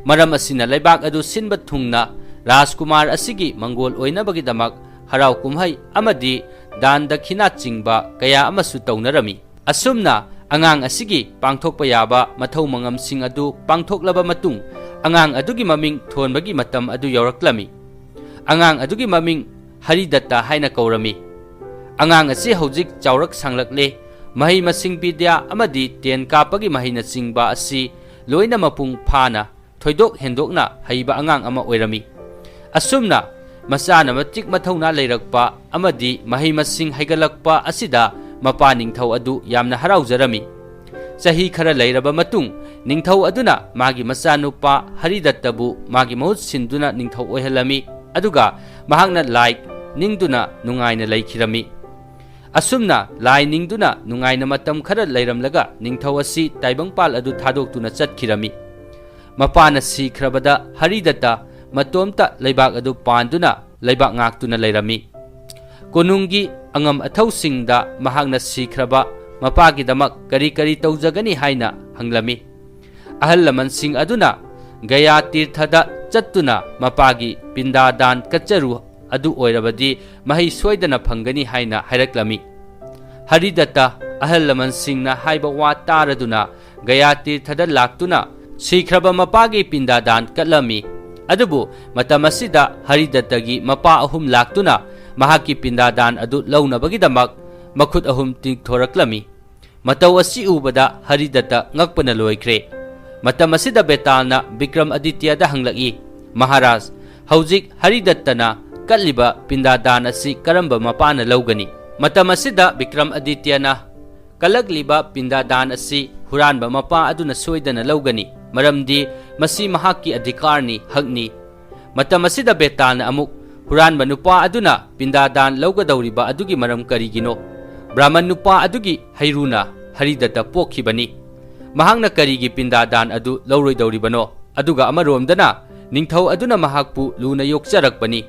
ꯃꯔꯝ ꯑꯁꯤꯅ ꯂꯩꯕꯥꯛ ꯑꯗꯨ ꯁꯤꯟꯕ ꯊꯨꯡꯅ ꯔꯥꯖꯀꯨꯃꯥꯔ ꯑꯁꯤꯒꯤ ꯃꯪꯒꯣꯜ ꯑꯣꯏꯅꯕꯒꯤꯗꯃꯛ ꯍꯔꯥꯎ ꯀꯨꯝꯍꯩ ꯑꯃꯗꯤ ꯗꯥꯟ ꯗꯈꯤꯅꯥꯆꯤꯡꯕ ꯀꯌꯥ ꯑꯃꯁꯨ ꯇꯧꯅꯔꯝꯃꯤ꯫ ꯑꯁꯨꯝꯅ ꯑꯉꯥꯡ ꯑꯁꯤꯒꯤ ꯄꯥꯡꯊꯣꯛꯄ ꯌꯥꯕ ꯃꯊꯧ ꯃꯉꯝꯁꯤꯡ ꯑꯗꯨ ꯄꯥꯡꯊꯣꯛꯂꯕ ꯃꯇꯨꯡ, ꯑꯉꯥꯡ ꯑꯗꯨꯒꯤ ꯃꯃꯤꯡ ꯊꯣꯟꯕꯒꯤ ꯃꯇꯝ ꯑꯗꯨ ꯌꯧꯔꯛꯂꯝꯃꯤ꯫ ꯑꯉꯥꯡ ꯑꯗꯨꯒꯤ ꯃꯃꯤꯡ ꯍꯔꯤꯗꯠꯇ ꯍꯥꯏꯅ ꯀꯧꯔꯝꯃꯤ꯫ ꯑꯉꯥꯡ ꯑꯁꯤ ꯍꯧꯖꯤꯛ ꯆꯥꯎꯔꯛ ꯁꯥꯡꯂꯛꯂꯦ꯫ ꯃꯍꯩ ꯃꯁꯤꯡ ꯕꯤꯗ꯭ꯌꯥ ꯑꯃꯗꯤ ꯇꯦꯟ ꯀꯥꯞꯄꯒꯤ ꯃꯍꯩꯅꯆꯤꯡꯕ ꯑꯁꯤ ꯂꯣꯏꯅ ꯃꯄꯨꯡ ꯐꯥꯅ ꯊꯣꯏꯗꯣꯛ ꯍꯦꯟꯗꯣꯛꯅ ꯍꯩꯕ ꯑꯉꯥꯡ ꯑꯃ ꯑꯣꯏꯔꯝꯃꯤ꯫ ꯑꯁꯨꯝꯅ ꯃꯆꯥꯅ ꯃꯇꯤꯛ ꯃꯊꯧꯅꯥ ꯂꯩꯔꯛꯄ ꯑꯃꯗꯤ ꯃꯍꯩ ꯃꯁꯤꯡ ꯍꯩꯒꯠꯂꯛꯄ ꯑꯁꯤꯗ ꯃꯄꯥ ꯅꯤꯡꯊꯧ ꯑꯗꯨ ꯌꯥꯝꯅ ꯍꯔꯥꯎꯖꯔꯝꯃꯤ꯫ ꯆꯍꯤ ꯈꯔ ꯂꯩꯔꯕ ꯃꯇꯨꯡ, ꯅꯤꯡꯊꯧ ꯑꯗꯨꯅ ꯃꯥꯒꯤ ꯃꯆꯥꯅꯨꯄꯥ ꯍꯔꯤꯗꯠꯇꯕꯨ ꯃꯥꯒꯤ ꯃꯍꯨꯠ ꯁꯤꯟꯗꯨꯅ ꯅꯤꯡꯊꯧ ꯑꯣꯏꯍꯜꯂꯝꯃꯤ, ꯑꯗꯨꯒ ꯃꯍꯥꯛꯅ ꯂꯥꯏ ꯅꯤꯡꯗꯨꯅ ꯅꯨꯡꯉꯥꯏꯅ ꯂꯩꯈꯤꯔꯝꯃꯤ꯫ ꯑꯁꯨꯝꯅ ꯂꯥꯏ ꯅꯤꯡꯗꯨꯅ ꯅꯨꯡꯉꯥꯏꯅ ꯃꯇꯝ ꯈꯔ ꯂꯩꯔꯝꯂꯒ ꯅꯤꯡꯊꯧ ꯑꯁꯤ ꯇꯥꯏꯕꯪꯄꯥꯜ ꯑꯗꯨ ꯊꯥꯗꯣꯛꯇꯨꯅ ꯆꯠꯈꯤꯔꯝꯃꯤ꯫ ꯃꯄꯥꯅ ꯁꯤꯈ꯭ꯔꯕꯗ ꯍꯔꯤꯗꯠꯇ ꯃꯇꯣꯝꯇ ꯂꯩꯕꯥꯛ ꯑꯗꯨ ꯄꯥꯟꯗꯨꯅ ꯂꯩꯕꯥꯛ ꯉꯥꯛꯇꯨꯅ ꯂꯩꯔꯝꯃꯤ꯫ ꯀꯣꯅꯨꯡꯒꯤ ꯑꯉꯝ ꯑꯊꯧꯁꯤꯡꯗ ꯃꯍꯥꯛꯅ ꯁꯤꯈ꯭ꯔꯕ ꯃꯄꯥꯒꯤꯗꯃꯛ ꯀꯔꯤ ꯀꯔꯤ ꯇꯧꯖꯒꯅꯤ ꯍꯥꯏꯅ ꯍꯪꯂꯝꯃꯤ꯫ ꯑꯍꯜ ꯂꯃꯟꯁꯤꯡ ꯑꯗꯨꯅ ꯒꯌꯥ ꯇꯤꯔꯊꯗ ꯆꯠꯇꯨꯅ ꯃꯄꯥꯒꯤ ꯄꯤꯟꯗꯥꯗꯥꯟ ꯀꯠꯆꯔꯨ, ꯑꯗꯨ ꯑꯣꯏꯔꯕꯗꯤ ꯃꯍꯩ ꯁꯣꯏꯗꯅ ꯐꯪꯒꯅꯤ ꯍꯥꯏꯅ ꯍꯥꯏꯔꯛꯂꯝꯃꯤ꯫ ꯍꯔꯤꯗꯠꯇ ꯑꯍꯜ ꯂꯃꯟꯁꯤꯡꯅ ꯍꯥꯏꯕ ꯋꯥ ꯇꯥꯔꯗꯨꯅ ꯒꯌꯥ ꯇꯤꯔꯊꯗ ꯂꯥꯛꯇꯨꯅ ꯁꯤꯈ꯭ꯔꯕ ꯃꯄꯥꯒꯤ ꯄꯤꯟꯗꯥꯗꯥꯟ ꯀꯠꯂꯝꯃꯤ꯫ ꯑꯗꯨꯕꯨ ꯃꯇꯝ ꯑꯁꯤꯗ ꯍꯔꯤꯗꯠꯇꯒꯤ ꯃꯄꯥ ꯑꯍꯨꯝ ꯂꯥꯛꯇꯨꯅ ꯃꯍꯥꯛꯀꯤ ꯄꯤꯟꯗꯥꯗꯥꯟ ꯑꯗꯨ ꯂꯧꯅꯕꯒꯤꯗꯃꯛ ꯃꯈꯨꯠ ꯑꯍꯨꯝ ꯇꯤꯡꯊꯣꯔꯛꯂꯝꯃꯤ꯫ ꯃꯇꯧ ꯑꯁꯤ ꯎꯕꯗ ꯍꯔꯤꯗꯠꯇ ꯉꯛꯄꯅ ꯂꯣꯏꯈ꯭ꯔꯦ꯫ ꯃꯇꯝ ꯑꯁꯤꯗ ꯕꯦꯇꯥꯜꯅ ꯕꯤꯀ꯭ꯔꯝ ꯑꯗꯤꯇ꯭ꯌꯗ ꯍꯪꯂꯛꯏ, "ꯃꯍꯥꯔꯥꯖ, ꯍꯧꯖꯤꯛ ꯍꯔꯤꯗꯠꯇꯅ ꯀꯠꯂꯤꯕ ꯄꯤꯟꯗꯥꯗꯥꯟ ꯑꯁꯤ ꯀꯔꯝꯕ ꯃꯄꯥꯅ ꯂꯧꯒꯅꯤ?" ꯃꯇꯝ ꯑꯁꯤꯗ ꯕꯤꯀ꯭ꯔꯝ ꯑꯗꯤꯇ꯭ꯌꯅ, "ꯀꯠꯂꯛꯂꯤꯕ ꯄꯤꯟꯗꯥꯗꯥꯟ ꯑꯁꯤ ꯍꯨꯔꯥꯟꯕ ꯃꯄꯥ ꯑꯗꯨꯅ ꯁꯣꯏꯗꯅ ꯂꯧꯒꯅꯤ, ꯃꯔꯝꯗꯤ ꯃꯁꯤ ꯃꯍꯥꯛꯀꯤ ꯑꯙꯤꯀꯥꯔꯅꯤ, ꯍꯛꯅꯤ꯫" ꯃꯇꯝ ꯑꯁꯤꯗ ꯕꯦꯇꯥꯜꯅ ꯑꯃꯨꯛ, "ꯍꯨꯔꯥꯟꯕ ꯅꯨꯄꯥ ꯑꯗꯨꯅ ꯄꯤꯟꯗꯥꯗꯥꯟ ꯂꯧꯒꯗꯧꯔꯤꯕ ꯑꯗꯨꯒꯤ ꯃꯔꯝ ꯀꯔꯤꯒꯤꯅꯣ? ꯕ꯭ꯔꯥꯍꯃꯟ ꯅꯨꯄꯥ ꯑꯗꯨꯒꯤ ꯍꯩꯔꯨꯅ ꯍꯔꯤꯗꯠꯇ ꯄꯣꯛꯈꯤꯕꯅꯤ꯫ ꯃꯍꯥꯛꯅ ꯀꯔꯤꯒꯤ ꯄꯤꯟꯗꯥꯗꯥꯟ ꯑꯗꯨ ꯂꯧꯔꯣꯏꯗꯧꯔꯤꯕꯅꯣ? ꯑꯗꯨꯒ ꯑꯃꯔꯣꯝꯗꯅ, ꯅꯤꯡꯊꯧ ꯑꯗꯨꯅ ꯃꯍꯥꯛꯄꯨ ꯂꯨꯅ ꯌꯣꯛꯆꯔꯛꯄꯅꯤ꯫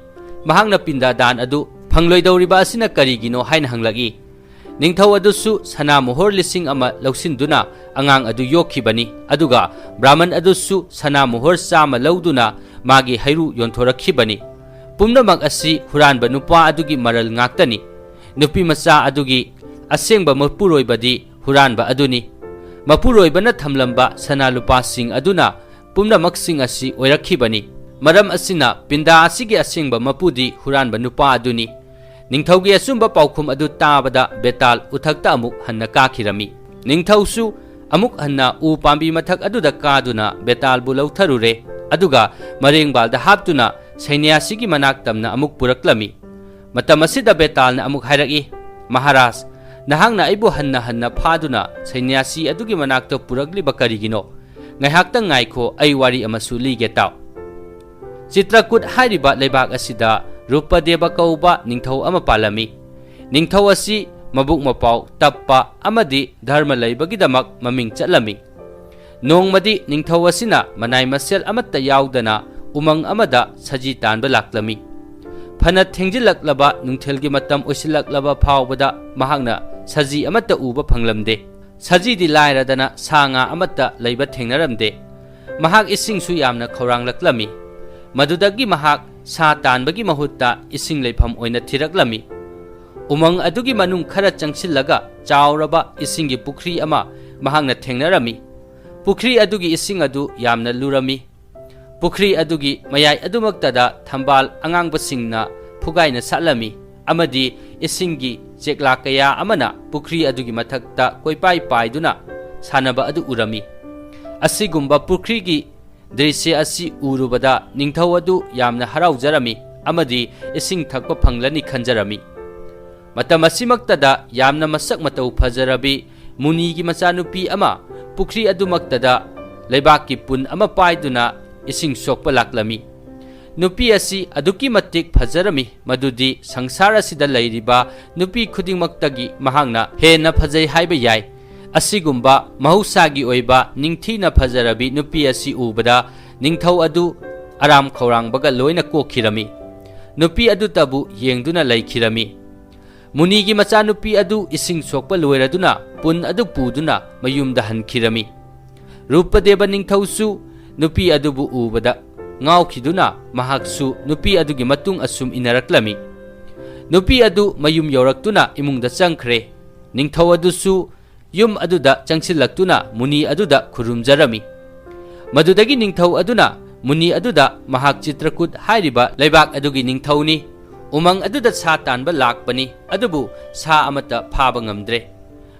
ꯃꯍꯥꯛꯅ ꯄꯤꯟꯗꯥꯗꯥꯟ ꯑꯗꯨ ꯐꯪꯂꯣꯏꯗꯧꯔꯤꯕ ꯑꯁꯤꯅ ꯀꯔꯤꯒꯤꯅꯣ?" ꯍꯥꯏꯅ ꯍꯪꯂꯛꯏ꯫ ꯅꯤꯡꯊꯧ ꯑꯗꯨꯁꯨ ꯁꯅꯥ ꯃꯣꯍꯣꯔ ꯂꯤꯁꯤꯡ ꯑꯃ ꯂꯧꯁꯤꯟꯗꯨꯅ ꯑꯉꯥꯡ ꯑꯗꯨ ꯌꯣꯛꯈꯤꯕꯅꯤ, ꯑꯗꯨꯒ ꯕ꯭ꯔꯥꯍꯃꯟ ꯑꯗꯨꯁꯨ ꯁꯅꯥ ꯃꯣꯍꯣꯔ ꯆꯥꯝꯃ ꯂꯧꯗꯨꯅ ꯃꯥꯒꯤ ꯍꯩꯔꯨ ꯌꯣꯟꯊꯣꯔꯛꯈꯤꯕꯅꯤ꯫ ꯄꯨꯝꯅꯃꯛ ꯑꯁꯤ ꯍꯨꯔꯥꯟꯕ ꯅꯨꯄꯥ ꯑꯗꯨꯒꯤ ꯃꯔꯜ ꯉꯥꯛꯇꯅꯤ꯫ ꯅꯨꯄꯤ ꯃꯆꯥ ꯑꯗꯨꯒꯤ ꯑꯁꯦꯡꯕ ꯃꯄꯨꯔꯣꯏꯕꯗꯤ ꯍꯨꯔꯥꯟꯕ ꯑꯗꯨꯅꯤ꯫ ꯃꯄꯨꯔꯣꯏꯕꯅ ꯊꯝꯂꯝꯕ ꯁꯅꯥ ꯂꯨꯄꯥꯁꯤꯡ ꯑꯗꯨꯅ ꯄꯨꯝꯅꯃꯛꯁꯤꯡ ꯑꯁꯤ ꯑꯣꯏꯔꯛꯈꯤꯕꯅꯤ꯫ ꯃꯔꯝ ꯑꯁꯤꯅ ꯄꯤꯟꯗꯥ ꯑꯁꯤꯒꯤ ꯑꯁꯦꯡꯕ ꯃꯄꯨꯗꯤ ꯍꯨꯔꯥꯟꯕ ꯅꯨꯄꯥ ꯑꯗꯨꯅꯤ꯫ ꯅꯤꯡꯊꯧꯒꯤ ꯑꯆꯨꯝꯕ ꯄꯥꯎꯈꯨꯝ ꯑꯗꯨ ꯇꯥꯕꯗ ꯕꯦꯇꯥꯜ ꯎꯊꯛꯇ ꯑꯃꯨꯛ ꯍꯟꯅ ꯀꯥꯈꯤꯔꯝꯃꯤ꯫ ꯅꯤꯡꯊꯧꯁꯨ ꯑꯃꯨꯛ ꯍꯟꯅ ꯎ ꯄꯥꯝꯕꯤ ꯃꯊꯛ ꯑꯗꯨꯗ ꯀꯥꯗꯨꯅ ꯕꯦꯇꯥꯜꯕꯨ ꯂꯧꯊꯔꯨꯔꯦ, ꯑꯗꯨꯒ ꯃꯔꯦꯡꯕꯥꯜꯗ ꯍꯥꯞꯇꯨꯅ ꯁꯩꯅ꯭ꯌꯥꯁꯤꯒꯤ ꯃꯅꯥꯛ ꯇꯝꯅ ꯑꯃꯨꯛ ꯄꯨꯔꯛꯂꯝꯃꯤ꯫ ꯃꯇꯝ ꯑꯁꯤꯗ ꯕꯦꯇꯥꯜꯅ ꯑꯃꯨꯛ ꯍꯥꯏꯔꯛꯏ, "ꯃꯍꯥꯔꯥꯖ, ꯅꯍꯥꯛꯅ ꯑꯩꯕꯨ ꯍꯟꯅ ꯍꯟꯅ ꯐꯥꯗꯨꯅ ꯁꯩꯅ꯭ꯌꯥꯁꯤ ꯑꯗꯨꯒꯤ ꯃꯅꯥꯛꯇ ꯄꯨꯔꯛꯂꯤꯕ ꯀꯔꯤꯒꯤꯅꯣ? ꯉꯥꯏꯍꯥꯛꯇꯪ ꯉꯥꯏꯈꯣ, ꯑꯩ ꯋꯥꯔꯤ ꯑꯃꯁꯨ ꯂꯤꯒꯦ ꯇꯥꯎ꯫" ꯆꯤꯇ꯭ꯔꯀꯨꯠ ꯍꯥꯏꯔꯤꯕ ꯂꯩꯕꯥꯛ ꯑꯁꯤꯗ ꯔꯨꯄꯗꯦꯕ ꯀꯧꯕ ꯅꯤꯡꯊꯧ ꯑꯃ ꯄꯥꯜꯂꯝꯃꯤ꯫ ꯅꯤꯡꯊꯧ ꯑꯁꯤ ꯃꯕꯨꯛ ꯃꯄꯥꯎ ꯇꯞꯄ ꯑꯃꯗꯤ ꯙꯔꯃ ꯂꯩꯕꯒꯤꯗꯃꯛ ꯃꯃꯤꯡ ꯆꯠꯂꯝꯃꯤ꯫ ꯅꯣꯡꯃꯗꯤ ꯅꯤꯡꯊꯧ ꯑꯁꯤꯅ ꯃꯅꯥꯏ ꯃꯁꯦꯜ ꯑꯃꯠꯇ ꯌꯥꯎꯗꯅ ꯎꯃꯪ ꯑꯃꯗ ꯁꯖꯤ ꯇꯥꯟꯕ ꯂꯥꯛꯂꯝꯃꯤ꯫ ꯐꯅ ꯊꯦꯡꯖꯤꯜꯂꯛꯂꯕ ꯅꯨꯡꯊꯤꯜꯒꯤ ꯃꯇꯝ ꯑꯣꯏꯁꯤꯜꯂꯛꯂꯕ ꯐꯥꯎꯕꯗ ꯃꯍꯥꯛꯅ ꯁꯖꯤ ꯑꯃꯠꯇ ꯎꯕ ꯐꯪꯂꯝꯗꯦ꯫ ꯁꯖꯤꯗꯤ ꯂꯥꯏꯔꯗꯅ ꯁꯥ ꯉꯥ ꯑꯃꯠꯇ ꯂꯩꯕ ꯊꯦꯡꯅꯔꯝꯗꯦ꯫ ꯃꯍꯥꯛ ꯏꯁꯤꯡꯁꯨ ꯌꯥꯝꯅ ꯈꯧꯔꯥꯡꯂꯛꯂꯝꯃꯤ꯫ ꯃꯗꯨꯗꯒꯤ ꯃꯍꯥꯛ ꯁꯥ ꯇꯥꯟꯕꯒꯤ ꯃꯍꯨꯠꯇ ꯏꯁꯤꯡ ꯂꯩꯐꯝ ꯑꯣꯏꯅ ꯊꯤꯔꯛꯂꯝꯃꯤ꯫ ꯎꯃꯪ ꯑꯗꯨꯒꯤ ꯃꯅꯨꯡ ꯈꯔ ꯆꯪꯁꯤꯜꯂꯒ ꯆꯥꯎꯔꯕ ꯏꯁꯤꯡꯒꯤ ꯄꯨꯈ꯭ꯔꯤ ꯑꯃ ꯃꯍꯥꯛꯅ ꯊꯦꯡꯅꯔꯝꯃꯤ꯫ ꯄꯨꯈ꯭ꯔꯤ ꯑꯗꯨꯒꯤ ꯏꯁꯤꯡ ꯑꯗꯨ ꯌꯥꯝꯅ ꯂꯨꯔꯝꯃꯤ꯫ ꯄꯨꯈ꯭ꯔꯤ ꯑꯗꯨꯒꯤ ꯃꯌꯥꯏ ꯑꯗꯨꯃꯛꯇꯗ ꯊꯝꯕꯥꯜ ꯑꯉꯥꯡꯕꯁꯤꯡꯅ ꯐꯨꯒꯥꯏꯅ ꯁꯥꯠꯂꯝꯃꯤ, ꯑꯃꯗꯤ ꯏꯁꯤꯡꯒꯤ ꯆꯦꯛꯂꯥ ꯀꯌꯥ ꯑꯃꯅ ꯄꯨꯈ꯭ꯔꯤ ꯑꯗꯨꯒꯤ ꯃꯊꯛꯇ ꯀꯣꯏꯄꯥꯏ ꯄꯥꯏꯗꯨꯅ ꯁꯥꯟꯅꯕ ꯑꯗꯨ ꯎꯔꯝꯃꯤ꯫ ꯑꯁꯤꯒꯨꯝꯕ ꯄꯨꯈ꯭ꯔꯤꯒꯤ ꯗ꯭ꯔꯤꯁ꯭ꯌ ꯑꯁꯤ ꯎꯔꯨꯕꯗ ꯅꯤꯡꯊꯧ ꯑꯗꯨ ꯌꯥꯝꯅ ꯍꯔꯥꯎꯖꯔꯝꯃꯤ ꯑꯃꯗꯤ ꯏꯁꯤꯡ ꯊꯛꯄ ꯐꯪꯂꯅꯤ ꯈꯟꯖꯔꯝꯃꯤ꯫ ꯃꯇꯝ ꯑꯁꯤꯃꯛꯇꯗ ꯌꯥꯝꯅ ꯃꯁꯛ ꯃꯇꯧ ꯐꯖꯔꯕꯤ ꯃꯨꯅꯤꯒꯤ ꯃꯆꯥꯅꯨꯄꯤ ꯑꯃ ꯄꯨꯈ꯭ꯔꯤ ꯑꯗꯨꯃꯛꯇꯗ ꯂꯩꯕꯥꯛꯀꯤ ꯄꯨꯟ ꯑꯃ ꯄꯥꯏꯗꯨꯅ ꯏꯁꯤꯡ ꯁꯣꯛꯄ ꯂꯥꯛꯂꯝꯃꯤ꯫ ꯅꯨꯄꯤ ꯑꯁꯤ ꯑꯗꯨꯛꯀꯤ ꯃꯇꯤꯛ ꯐꯖꯔꯝꯃꯤ ꯃꯗꯨꯗꯤ ꯁꯪꯁꯥꯔ ꯑꯁꯤꯗ ꯂꯩꯔꯤꯕ ꯅꯨꯄꯤ ꯈꯨꯗꯤꯡꯃꯛꯇꯒꯤ ꯃꯍꯥꯛꯅ ꯍꯦꯟꯅ ꯐꯖꯩ ꯍꯥꯏꯕ ꯌꯥꯏ꯫ ꯑꯁꯤꯒꯨꯝꯕ ꯃꯍꯧꯁꯥꯒꯤ ꯑꯣꯏꯕ ꯅꯤꯡꯊꯤꯅ ꯐꯖꯔꯕꯤ ꯅꯨꯄꯤ ꯑꯁꯤ ꯎꯕꯗ ꯅꯤꯡꯊꯧ ꯑꯗꯨ ꯑꯔꯥꯝ ꯈꯧꯔꯥꯡꯕꯒ ꯂꯣꯏꯅ ꯀꯣꯛꯈꯤꯔꯝꯃꯤ꯫ ꯅꯨꯄꯤ ꯑꯗꯨꯇꯕꯨ ꯌꯦꯡꯗꯨꯅ ꯂꯩꯈꯤꯔꯝꯃꯤ꯫ ꯃꯨꯅꯤꯒꯤ ꯃꯆꯥꯅꯨꯄꯤ ꯑꯗꯨ ꯏꯁꯤꯡ ꯁꯣꯛꯄ ꯂꯣꯏꯔꯗꯨꯅ ꯄꯨꯟ ꯑꯗꯨ ꯄꯨꯗꯨꯅ ꯃꯌꯨꯝꯗ ꯍꯟꯈꯤꯔꯝꯃꯤ꯫ ꯔꯨꯄꯗꯦꯕ ꯅꯤꯡꯊꯧꯁꯨ ꯅꯨꯄꯤ ꯑꯗꯨꯕꯨ ꯎꯕꯗ ꯉꯥꯎꯈꯤꯗꯨꯅ ꯃꯍꯥꯛꯁꯨ ꯅꯨꯄꯤ ꯑꯗꯨꯒꯤ ꯃꯇꯨꯡ ꯑꯁꯨꯝ ꯏꯟꯅꯔꯛꯂꯝꯃꯤ꯫ ꯅꯨꯄꯤ ꯑꯗꯨ ꯃꯌꯨꯝ ꯌꯧꯔꯛꯇꯨꯅ ꯏꯃꯨꯡꯗ ꯆꯪꯈ꯭ꯔꯦ꯫ ꯅꯤꯡꯊꯧ ꯑꯗꯨꯁꯨ ꯌꯨꯝ ꯑꯗꯨꯗ ꯆꯪꯁꯤꯜꯂꯛꯇꯨꯅ ꯃꯨꯅꯤ ꯑꯗꯨꯗ ꯈꯨꯔꯨꯝꯖꯔꯝꯃꯤ꯫ ꯃꯗꯨꯗꯒꯤ ꯅꯤꯡꯊꯧ ꯑꯗꯨꯅ ꯃꯨꯅꯤ ꯑꯗꯨꯗ ꯃꯍꯥꯛ ꯆꯤꯇ꯭ꯔꯀꯨꯠ ꯍꯥꯏꯔꯤꯕ ꯂꯩꯕꯥꯛ ꯑꯗꯨꯒꯤ ꯅꯤꯡꯊꯧꯅꯤ, ꯎꯃꯪ ꯑꯗꯨꯗ ꯁꯥ ꯇꯥꯟꯕ ꯂꯥꯛꯄꯅꯤ, ꯑꯗꯨꯕꯨ ꯁꯥ ꯑꯃꯠꯇ ꯐꯥꯕ ꯉꯝꯗ꯭ꯔꯦ꯫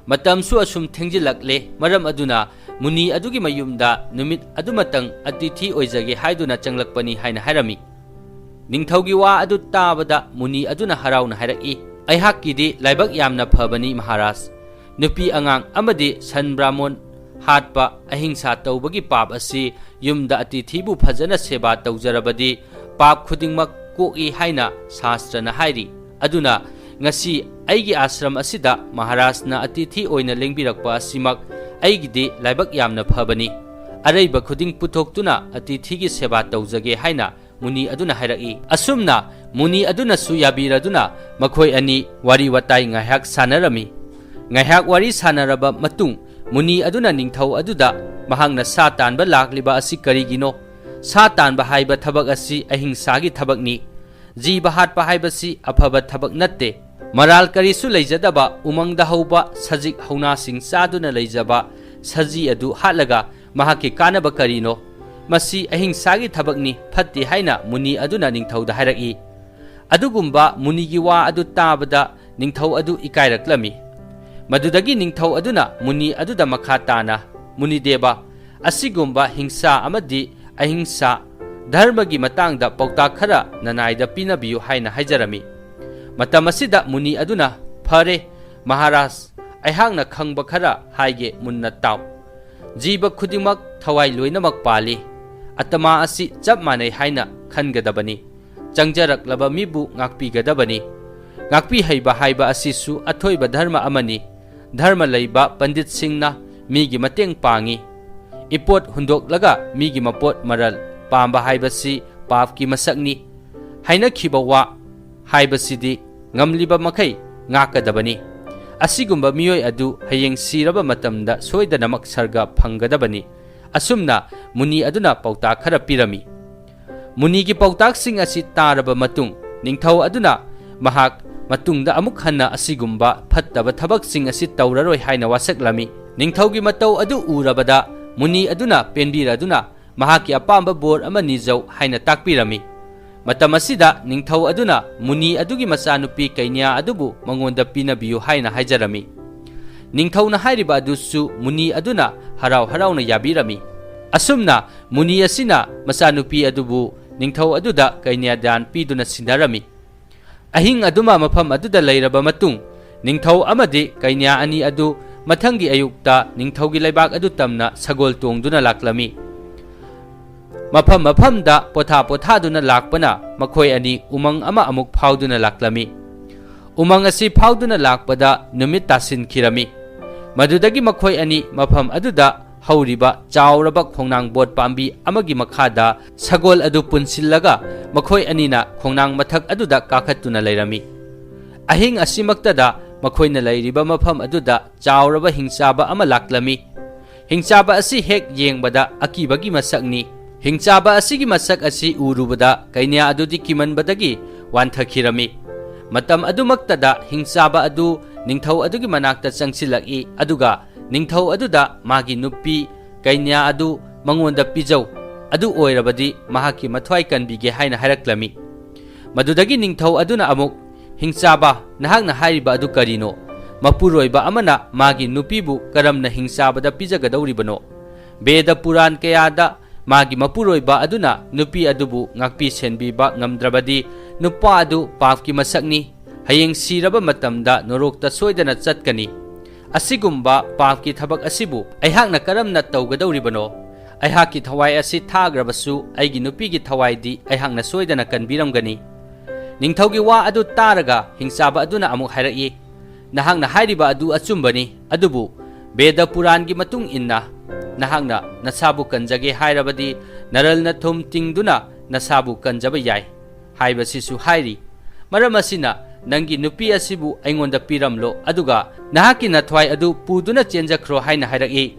ꯃꯇꯝꯁꯨ ꯑꯁꯨꯝ ꯊꯦꯡꯖꯤꯜꯂꯛꯂꯦ, ꯃꯔꯝ ꯑꯗꯨꯅ ꯃꯨꯅꯤ ꯑꯗꯨꯒꯤ ꯃꯌꯨꯝꯗ ꯅꯨꯃꯤꯠ ꯑꯗꯨꯃꯇꯪ ꯑꯇꯤꯊꯤ ꯑꯣꯏꯖꯒꯦ ꯍꯥꯏꯗꯨꯅ ꯆꯪꯂꯛꯄꯅꯤ ꯍꯥꯏꯅ ꯍꯥꯏꯔꯝꯃꯤ꯫ ꯅꯤꯡꯊꯧꯒꯤ ꯋꯥ ꯑꯗꯨ ꯇꯥꯕꯗ ꯃꯨꯅꯤ ꯑꯗꯨꯅ ꯍꯔꯥꯎꯅ ꯍꯥꯏꯔꯛꯏ, "ꯑꯩꯍꯥꯛꯀꯤꯗꯤ ꯂꯥꯏꯕꯛ ꯌꯥꯝꯅ ꯐꯕꯅꯤ ꯃꯍꯥꯔꯥꯖ꯫ ꯅꯨꯄꯤ ꯑꯉꯥꯡ ꯑꯃꯗꯤ ꯁꯟ ꯕ꯭ꯔꯥꯃꯣꯟ ꯍꯥꯠꯄ, ꯑꯍꯤꯡꯁꯥ ꯇꯧꯕꯒꯤ ꯄꯥꯞ ꯑꯁꯤ ꯌꯨꯝꯗ ꯑꯇꯤꯊꯤꯕꯨ ꯐꯖꯅ ꯁꯦꯕꯥ ꯇꯧꯖꯔꯕꯗꯤ ꯄꯥꯞ ꯈꯨꯗꯤꯡꯃꯛ ꯀꯣꯛꯏ ꯍꯥꯏꯅ ꯁꯥꯁꯇ꯭ꯔꯅ ꯍꯥꯏꯔꯤ꯫ ꯑꯗꯨꯅ ꯉꯁꯤ ꯑꯩꯒꯤ ꯑꯥꯁ꯭ꯔꯝ ꯑꯁꯤꯗ ꯃꯍꯥꯔꯥꯖꯅ ꯑꯇꯤꯊꯤ ꯑꯣꯏꯅ ꯂꯦꯡꯕꯤꯔꯛꯄ ꯑꯁꯤꯃꯛ ꯑꯩꯒꯤꯗꯤ ꯂꯥꯏꯕꯛ ꯌꯥꯝꯅ ꯐꯕꯅꯤ꯫ ꯑꯔꯩꯕ ꯈꯨꯗꯤꯡ ꯄꯨꯊꯣꯛꯇꯨꯅ ꯑꯇꯤꯊꯤꯒꯤ ꯁꯦꯕꯥ ꯇꯧꯖꯒꯦ" ꯍꯥꯏꯅ ꯃꯨꯅꯤ ꯑꯗꯨꯅ ꯍꯥꯏꯔꯛꯏ꯫ ꯑꯁꯨꯝꯅ ꯃꯨꯅꯤ ꯑꯗꯨꯅꯁꯨ ꯌꯥꯕꯤꯔꯗꯨꯅ ꯃꯈꯣꯏ ꯑꯅꯤ ꯋꯥꯔꯤ ꯋꯥꯇꯥꯏ ꯉꯥꯏꯍꯥꯛ ꯁꯥꯟꯅꯔꯝꯃꯤ꯫ ꯉꯥꯏꯍꯥꯛ ꯋꯥꯔꯤ ꯁꯥꯟꯅꯔꯕ ꯃꯇꯨꯡ ꯃꯨꯅꯤ ꯑꯗꯨꯅ ꯅꯤꯡꯊꯧ ꯑꯗꯨꯗ ꯃꯍꯥꯛꯅ ꯁꯥ ꯇꯥꯟꯕ ꯂꯥꯛꯂꯤꯕ ꯑꯁꯤ ꯀꯔꯤꯒꯤꯅꯣ? ꯁꯥ ꯇꯥꯟꯕ ꯍꯥꯏꯕ ꯊꯕꯛ ꯑꯁꯤ ꯑꯍꯤꯡꯁꯥꯒꯤ ꯊꯕꯛꯅꯤ꯫ ꯖꯤꯕ ꯍꯥꯠꯄ ꯍꯥꯏꯕꯁꯤ ꯑꯐꯕ ꯊꯕꯛ ꯅꯠꯇꯦ꯫ ꯃꯔꯥꯜ ꯀꯔꯤꯁꯨ ꯂꯩꯖꯗꯕ ꯎꯃꯪꯗ ꯍꯧꯕ ꯁꯖꯤꯛ ꯍꯧꯅꯥꯁꯤꯡ ꯆꯥꯗꯨꯅ ꯂꯩꯖꯕ ꯁꯖꯤ ꯑꯗꯨ ꯍꯥꯠꯂꯒ ꯃꯍꯥꯛꯀꯤ ꯀꯥꯟꯅꯕ ꯀꯔꯤꯅꯣ? ꯃꯁꯤ ꯑꯍꯤꯡꯁꯥꯒꯤ ꯊꯕꯛꯅꯤ, ꯐꯠꯇꯦ ꯍꯥꯏꯅ ꯃꯨꯅꯤ ꯑꯗꯨꯅ ꯅꯤꯡꯊꯧꯗ ꯍꯥꯏꯔꯛꯏ꯫ ꯑꯗꯨꯒꯨꯝꯕ ꯃꯨꯅꯤꯒꯤ ꯋꯥ ꯑꯗꯨ ꯇꯥꯕꯗ ꯅꯤꯡꯊꯧ ꯑꯗꯨ ꯏꯀꯥꯏꯔꯛꯂꯝꯃꯤ꯫ ꯃꯗꯨꯗꯒꯤ ꯅꯤꯡꯊꯧ ꯑꯗꯨꯅ ꯃꯨꯅꯤ ꯑꯗꯨꯗ ꯃꯈꯥ ꯇꯥꯅ, "ꯃꯨꯅꯤꯗꯦꯕ, ꯑꯁꯤꯒꯨꯝꯕ ꯍꯤꯡꯁꯥ ꯑꯃꯗꯤ ꯑꯍꯤꯡꯁꯥ ꯙꯔꯃꯒꯤ ꯃꯇꯥꯡꯗ ꯄꯥꯎꯇꯥꯛ ꯈꯔ ꯅꯅꯥꯏꯗ ꯄꯤꯅꯕꯤꯌꯨ" ꯍꯥꯏꯅ ꯍꯥꯏꯖꯔꯝꯃꯤ꯫ ꯃꯇꯝ ꯑꯁꯤꯗ ꯃꯨꯅꯤ ꯑꯗꯨꯅ, "ꯐꯔꯦ, ꯃꯍꯥꯔꯥꯖ, ꯑꯩꯍꯥꯛꯅ ꯈꯪꯕ ꯈꯔ ꯍꯥꯏꯒꯦ, ꯃꯨꯟꯅ ꯇꯥꯎ꯫ ꯖꯤꯕ ꯈꯨꯗꯤꯡꯃꯛ ꯊꯋꯥꯏ ꯂꯣꯏꯅꯃꯛ ꯄꯥꯜꯂꯤ꯫ ꯑꯇꯃꯥ ꯑꯁꯤ ꯆꯞ ꯃꯥꯟꯅꯩ ꯍꯥꯏꯅ ꯈꯟꯒꯗꯕꯅꯤ꯫ ꯆꯪꯖꯔꯛꯂꯕ ꯃꯤꯕꯨ ꯉꯥꯛꯄꯤꯒꯗꯕꯅꯤ꯫ ꯉꯥꯛꯄꯤ ꯍꯩꯕ ꯍꯥꯏꯕ ꯑꯁꯤꯁꯨ ꯑꯊꯣꯏꯕ ꯙꯔꯃ ꯑꯃꯅꯤ꯫ ꯙꯔꯃ ꯂꯩꯕ ꯄꯟꯗꯤꯠꯁꯤꯡꯅ ꯃꯤꯒꯤ ꯃꯇꯦꯡ ꯄꯥꯡꯏ꯫ ꯏꯄꯣꯠ ꯍꯨꯟꯗꯣꯛꯂꯒ ꯃꯤꯒꯤ ꯃꯄꯣꯠ ꯃꯔꯜ ꯄꯥꯝꯕ ꯍꯥꯏꯕꯁꯤ ꯄꯥꯞꯀꯤ ꯃꯁꯛꯅꯤ꯫ ꯍꯥꯏꯅꯈꯤꯕ ꯋꯥ ꯍꯥꯏꯕꯁꯤꯗꯤ ꯉꯝꯂꯤꯕ ꯃꯈꯩ ꯉꯥꯛꯀꯗꯕꯅꯤ꯫ ꯑꯁꯤꯒꯨꯝꯕ ꯃꯤꯑꯣꯏ ꯑꯗꯨ ꯍꯌꯦꯡ ꯁꯤꯔꯕ ꯃꯇꯝꯗ ꯁꯣꯏꯗꯅꯃꯛ ꯁꯔꯒ ꯐꯪꯒꯗꯕꯅꯤ꯫" ꯑꯁꯨꯝꯅ ꯃꯨꯅꯤ ꯑꯗꯨꯅ ꯄꯥꯎꯇꯥꯛ ꯈꯔ ꯄꯤꯔꯝꯃꯤ꯫ ꯃꯨꯅꯤꯒꯤ ꯄꯥꯎꯇꯥꯛꯁꯤꯡ ꯑꯁꯤ ꯇꯥꯔꯕ ꯃꯇꯨꯡ, ꯅꯤꯡꯊꯧ ꯑꯗꯨꯅ ꯃꯍꯥꯛ ꯃꯇꯨꯡꯗ ꯑꯃꯨꯛ ꯍꯟꯅ ꯑꯁꯤꯒꯨꯝꯕ ꯐꯠꯇꯕ ꯊꯕꯛꯁꯤꯡ ꯑꯁꯤ ꯇꯧꯔꯔꯣꯏ ꯍꯥꯏꯅ ꯋꯥꯁꯛꯂꯝꯃꯤ꯫ ꯅꯤꯡꯊꯧꯒꯤ ꯃꯇꯧ ꯑꯗꯨ ꯎꯔꯕꯗ ꯃꯨꯅꯤ ꯑꯗꯨꯅ ꯄꯦꯟꯕꯤꯔꯗꯨꯅ ꯃꯍꯥꯛꯀꯤ ꯑꯄꯥꯝꯕ ꯕꯣꯔ ꯑꯃ ꯅꯤꯖꯧ ꯍꯥꯏꯅ ꯇꯥꯛꯄꯤꯔꯝꯃꯤ꯫ ꯃꯇꯝ ꯑꯁꯤꯗ ꯅꯤꯡꯊꯧ ꯑꯗꯨꯅ ꯃꯨꯅꯤ ꯑꯗꯨꯒꯤ ꯃꯆꯥꯅꯨꯄꯤ ꯀꯩꯅ꯭ꯌꯥ ꯑꯗꯨꯕꯨ ꯃꯉꯣꯟꯗ ꯄꯤꯅꯕꯤꯌꯨ ꯍꯥꯏꯅ ꯍꯥꯏꯖꯔꯝꯃꯤ꯫ ꯅꯤꯡꯊꯧꯅ ꯍꯥꯏꯔꯤꯕ ꯑꯗꯨꯁꯨ ꯃꯨꯅꯤ ꯑꯗꯨꯅ ꯍꯔꯥꯎ ꯍꯔꯥꯎꯅ ꯌꯥꯕꯤꯔꯝꯃꯤ꯫ ꯑꯁꯨꯝꯅ ꯃꯨꯅꯤ ꯑꯁꯤꯅ ꯃꯆꯥꯅꯨꯄꯤ ꯑꯗꯨꯕꯨ ꯅꯤꯡꯊꯧ ꯑꯗꯨꯗ ꯀꯩꯅ꯭ꯌꯥꯗꯥꯟ ꯄꯤꯗꯨꯅ ꯁꯤꯟꯅꯔꯝꯃꯤ꯫ ꯑꯍꯤꯡ ꯑꯗꯨꯃ ꯃꯐꯝ ꯑꯗꯨꯗ ꯂꯩꯔꯕ ꯃꯇꯨꯡ, ꯅꯤꯡꯊꯧ ꯑꯃꯗꯤ ꯀꯩꯅ꯭ꯌꯥ ꯑꯅꯤ ꯑꯗꯨ ꯃꯊꯪꯒꯤ ꯑꯌꯨꯛꯇ ꯅꯤꯡꯊꯧꯒꯤ ꯂꯩꯕꯥꯛ ꯑꯗꯨ ꯇꯝꯅ ꯁꯒꯣꯜ ꯇꯣꯡꯗꯨꯅ ꯂꯥꯛꯂꯝꯃꯤ꯫ ꯃꯐꯝ ꯃꯐꯝꯗ ꯄꯣꯊꯥ ꯄꯣꯊꯥꯗꯨꯅ ꯂꯥꯛꯄꯅ ꯃꯈꯣꯏ ꯑꯅꯤ ꯎꯃꯪ ꯑꯃ ꯑꯃꯨꯛ ꯐꯥꯎꯗꯨꯅ ꯂꯥꯛꯂꯝꯃꯤ꯫ ꯎꯃꯪ ꯑꯁꯤ ꯐꯥꯎꯗꯨꯅ ꯂꯥꯛꯄꯗ ꯅꯨꯃꯤꯠ ꯇꯥꯁꯤꯟꯈꯤꯔꯝꯃꯤ꯫ ꯃꯗꯨꯗꯒꯤ ꯃꯈꯣꯏ ꯑꯅꯤ ꯃꯐꯝ ꯑꯗꯨꯗ ꯍꯧꯔꯤꯕ ꯆꯥꯎꯔꯕ ꯈꯣꯡꯅꯥꯡ ꯕꯣꯠ ꯄꯥꯝꯕꯤ ꯑꯃꯒꯤ ꯃꯈꯥꯗ ꯁꯒꯣꯜ ꯑꯗꯨ ꯄꯨꯟꯁꯤꯜꯂꯒ ꯃꯈꯣꯏ ꯑꯅꯤꯅ ꯈꯣꯡꯅꯥꯡ ꯃꯊꯛ ꯑꯗꯨꯗ ꯀꯥꯈꯠꯇꯨꯅ ꯂꯩꯔꯝꯃꯤ꯫ ꯑꯍꯤꯡ ꯑꯁꯤꯃꯛꯇꯗ ꯃꯈꯣꯏꯅ ꯂꯩꯔꯤꯕ ꯃꯐꯝ ꯑꯗꯨꯗ ꯆꯥꯎꯔꯕ ꯍꯤꯡꯆꯥꯕ ꯑꯃ ꯂꯥꯛꯂꯝꯃꯤ꯫ ꯍꯤꯡꯆꯥꯕ ꯑꯁꯤ ꯍꯦꯛ ꯌꯦꯡꯕꯗ ꯑꯀꯤꯕꯒꯤ ꯃꯁꯛꯅꯤ꯫ ꯍꯤꯡꯆꯥꯕ ꯑꯁꯤꯒꯤ ꯃꯁꯛ ꯑꯁꯤ ꯎꯔꯨꯕꯗ ꯀꯩꯅ꯭ꯌꯥ ꯑꯗꯨꯗꯤ ꯀꯤꯃꯟꯕꯗꯒꯤ ꯋꯥꯟꯊꯈꯤꯔꯝꯃꯤ꯫ ꯃꯇꯝ ꯑꯗꯨꯃꯛꯇꯗ ꯍꯤꯡꯆꯥꯕ ꯑꯗꯨ ꯅꯤꯡꯊꯧ ꯑꯗꯨꯒꯤ ꯃꯅꯥꯛꯇ ꯆꯪꯁꯤꯜꯂꯛꯏ, ꯑꯗꯨꯒ ꯅꯤꯡꯊꯧ ꯑꯗꯨꯗ ꯃꯥꯒꯤ ꯅꯨꯄꯤ ꯀꯩꯅ꯭ꯌꯥ ꯑꯗꯨ ꯃꯉꯣꯟꯗ ꯄꯤꯖꯧ, ꯑꯗꯨ ꯑꯣꯏꯔꯕꯗꯤ ꯃꯍꯥꯛꯀꯤ ꯃꯊ꯭ꯋꯥꯏ ꯀꯟꯕꯤꯒꯦ ꯍꯥꯏꯅ ꯍꯥꯏꯔꯛꯂꯝꯃꯤ꯫ ꯃꯗꯨꯗꯒꯤ ꯅꯤꯡꯊꯧ ꯑꯗꯨꯅ ꯑꯃꯨꯛ, "ꯍꯤꯡꯆꯥꯕ, ꯅꯍꯥꯛꯅ ꯍꯥꯏꯔꯤꯕ ꯑꯗꯨ ꯀꯔꯤꯅꯣ? ꯃꯄꯨꯔꯣꯏꯕ ꯑꯃꯅ ꯃꯥꯒꯤ ꯅꯨꯄꯤꯕꯨ ꯀꯔꯝꯅ ꯍꯤꯡꯆꯥꯕꯗ ꯄꯤꯖꯒꯗꯧꯔꯤꯕꯅꯣ? ꯕꯦꯗ ꯄꯨꯔꯥꯟ ꯀꯌꯥꯗ ꯃꯥꯒꯤ ꯃꯄꯨꯔꯣꯏꯕ ꯑꯗꯨꯅ ꯅꯨꯄꯤ ꯑꯗꯨꯕꯨ ꯉꯥꯛꯄꯤ ꯁꯦꯟꯕꯤꯕ ꯉꯝꯗ꯭ꯔꯕꯗꯤ ꯅꯨꯄꯥ ꯑꯗꯨ ꯄꯥꯞꯀꯤ ꯃꯁꯛꯅꯤ, ꯍꯌꯦꯡ ꯁꯤꯔꯕ ꯃꯇꯝꯗ ꯅꯣꯔꯣꯛꯇ ꯁꯣꯏꯗꯅ ꯆꯠꯀꯅꯤ꯫ ꯑꯁꯤꯒꯨꯝꯕ ꯄꯥꯞꯀꯤ ꯊꯕꯛ ꯑꯁꯤꯕꯨ ꯑꯩꯍꯥꯛꯅ ꯀꯔꯝꯅ ꯇꯧꯒꯗꯧꯔꯤꯕꯅꯣ? ꯑꯩꯍꯥꯛꯀꯤ ꯊꯋꯥꯏ ꯑꯁꯤ ꯊꯥꯈ꯭ꯔꯕꯁꯨ ꯑꯩꯒꯤ ꯅꯨꯄꯤꯒꯤ ꯊꯋꯥꯏꯗꯤ ꯑꯩꯍꯥꯛꯅ ꯁꯣꯏꯗꯅ ꯀꯟꯕꯤꯔꯝꯒꯅꯤ"꯫ ꯅꯤꯡꯊꯧꯒꯤ ꯋꯥ ꯑꯗꯨ ꯇꯥꯔꯒ ꯍꯤꯡꯆꯥꯕ ꯑꯗꯨꯅ ꯑꯃꯨꯛ ꯍꯥꯏꯔꯛꯏ, "ꯅꯍꯥꯛꯅ ꯍꯥꯏꯔꯤꯕ ꯑꯗꯨ ꯑꯆꯨꯝꯕꯅꯤ, ꯑꯗꯨꯕꯨ ꯕꯦꯗ ꯄꯨꯔꯥꯟꯒꯤ ꯃꯇꯨꯡ ꯏꯟꯅ ꯅꯍꯥꯛꯅ ꯅꯁꯥꯕꯨ ꯀꯟꯖꯒꯦ ꯍꯥꯏꯔꯕꯗꯤ ꯅꯔꯜꯅ ꯊꯨꯝ ꯇꯤꯡꯗꯨꯅ ꯅꯁꯥꯕꯨ ꯀꯟꯖꯕ ꯌꯥꯏ" ꯍꯥꯏꯕꯁꯤꯁꯨ ꯍꯥꯏꯔꯤ꯫ ꯃꯔꯝ ꯑꯁꯤꯅ ꯅꯪꯒꯤ ꯅꯨꯄꯤ ꯑꯁꯤꯕꯨ ꯑꯩꯉꯣꯟꯗ ꯄꯤꯔꯝꯂꯣ, ꯑꯗꯨꯒ ꯅꯍꯥꯛꯀꯤ ꯅꯊ꯭ꯋꯥꯏ ꯑꯗꯨ ꯄꯨꯗꯨꯅ ꯆꯦꯟꯖꯈ꯭ꯔꯣ ꯍꯥꯏꯅ ꯍꯥꯏꯔꯛꯏ꯫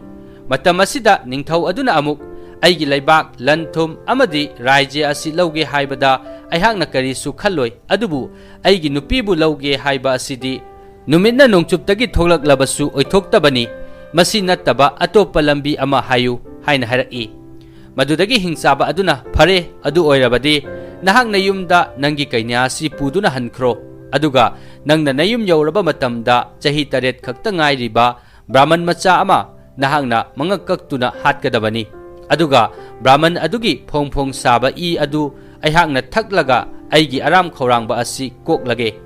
ꯃꯇꯝ ꯑꯁꯤꯗ ꯅꯤꯡꯊꯧ ꯑꯗꯨꯅ ꯑꯃꯨꯛ, "ꯑꯩꯒꯤ ꯂꯩꯕꯥꯛ, ꯂꯟ ꯊꯨꯝ ꯑꯃꯗꯤ ꯔꯥꯏꯖ꯭ꯌ ꯑꯁꯤ ꯂꯧꯒꯦ ꯍꯥꯏꯕꯗ ꯑꯩꯍꯥꯛꯅ ꯀꯔꯤꯁꯨ ꯈꯜꯂꯣꯏ, ꯑꯗꯨꯕꯨ ꯑꯩꯒꯤ ꯅꯨꯄꯤꯕꯨ ꯂꯧꯒꯦ ꯍꯥꯏꯕ ꯑꯁꯤꯗꯤ ꯅꯨꯃꯤꯠꯅ ꯅꯣꯡꯆꯨꯞꯇꯒꯤ ꯊꯣꯛꯂꯛꯂꯕꯁꯨ ꯑꯣꯏꯊꯣꯛꯇꯕꯅꯤ꯫ ꯃꯁꯤ ꯅꯠꯇꯕ ꯑꯇꯣꯞꯄ ꯂꯝꯕꯤ ꯑꯃ ꯍꯥꯏꯌꯨ" ꯍꯥꯏꯅ ꯍꯥꯏꯔꯛꯏ꯫ ꯃꯗꯨꯗꯒꯤ ꯍꯤꯡꯆꯥꯕ ꯑꯗꯨꯅ, "ꯐꯔꯦ, ꯑꯗꯨ ꯑꯣꯏꯔꯕꯗꯤ ꯅꯍꯥꯛ ꯅꯌꯨꯝꯗ ꯅꯪꯒꯤ ꯀꯩꯅ꯭ꯌꯥ ꯑꯁꯤ ꯄꯨꯗꯨꯅ ꯍꯟꯈ꯭ꯔꯣ, ꯑꯗꯨꯒ ꯅꯪꯅ ꯅꯌꯨꯝ ꯌꯧꯔꯕ ꯃꯇꯝꯗ ꯆꯍꯤ ꯇꯔꯦꯠ ꯈꯛꯇ ꯉꯥꯏꯔꯤꯕ ꯕ꯭ꯔꯥꯍꯃꯟ ꯃꯆꯥ ꯑꯃ ꯅꯍꯥꯛꯅ ꯃꯉꯛ ꯀꯛꯇꯨꯅ ꯍꯥꯠꯀꯗꯕꯅꯤ꯫ ꯑꯗꯨꯒ ꯕ꯭ꯔꯥꯍꯃꯟ ꯑꯗꯨꯒꯤ ꯐꯣꯡ ꯐꯣꯡ ꯁꯥꯕ ꯏ ꯑꯗꯨ ꯑꯩꯍꯥꯛꯅ ꯊꯛꯂꯒ ꯑꯩꯒꯤ ꯑꯔꯥꯝ ꯈꯧꯔꯥꯡꯕ ꯑꯁꯤ ꯀꯣꯛꯂꯒꯦ꯫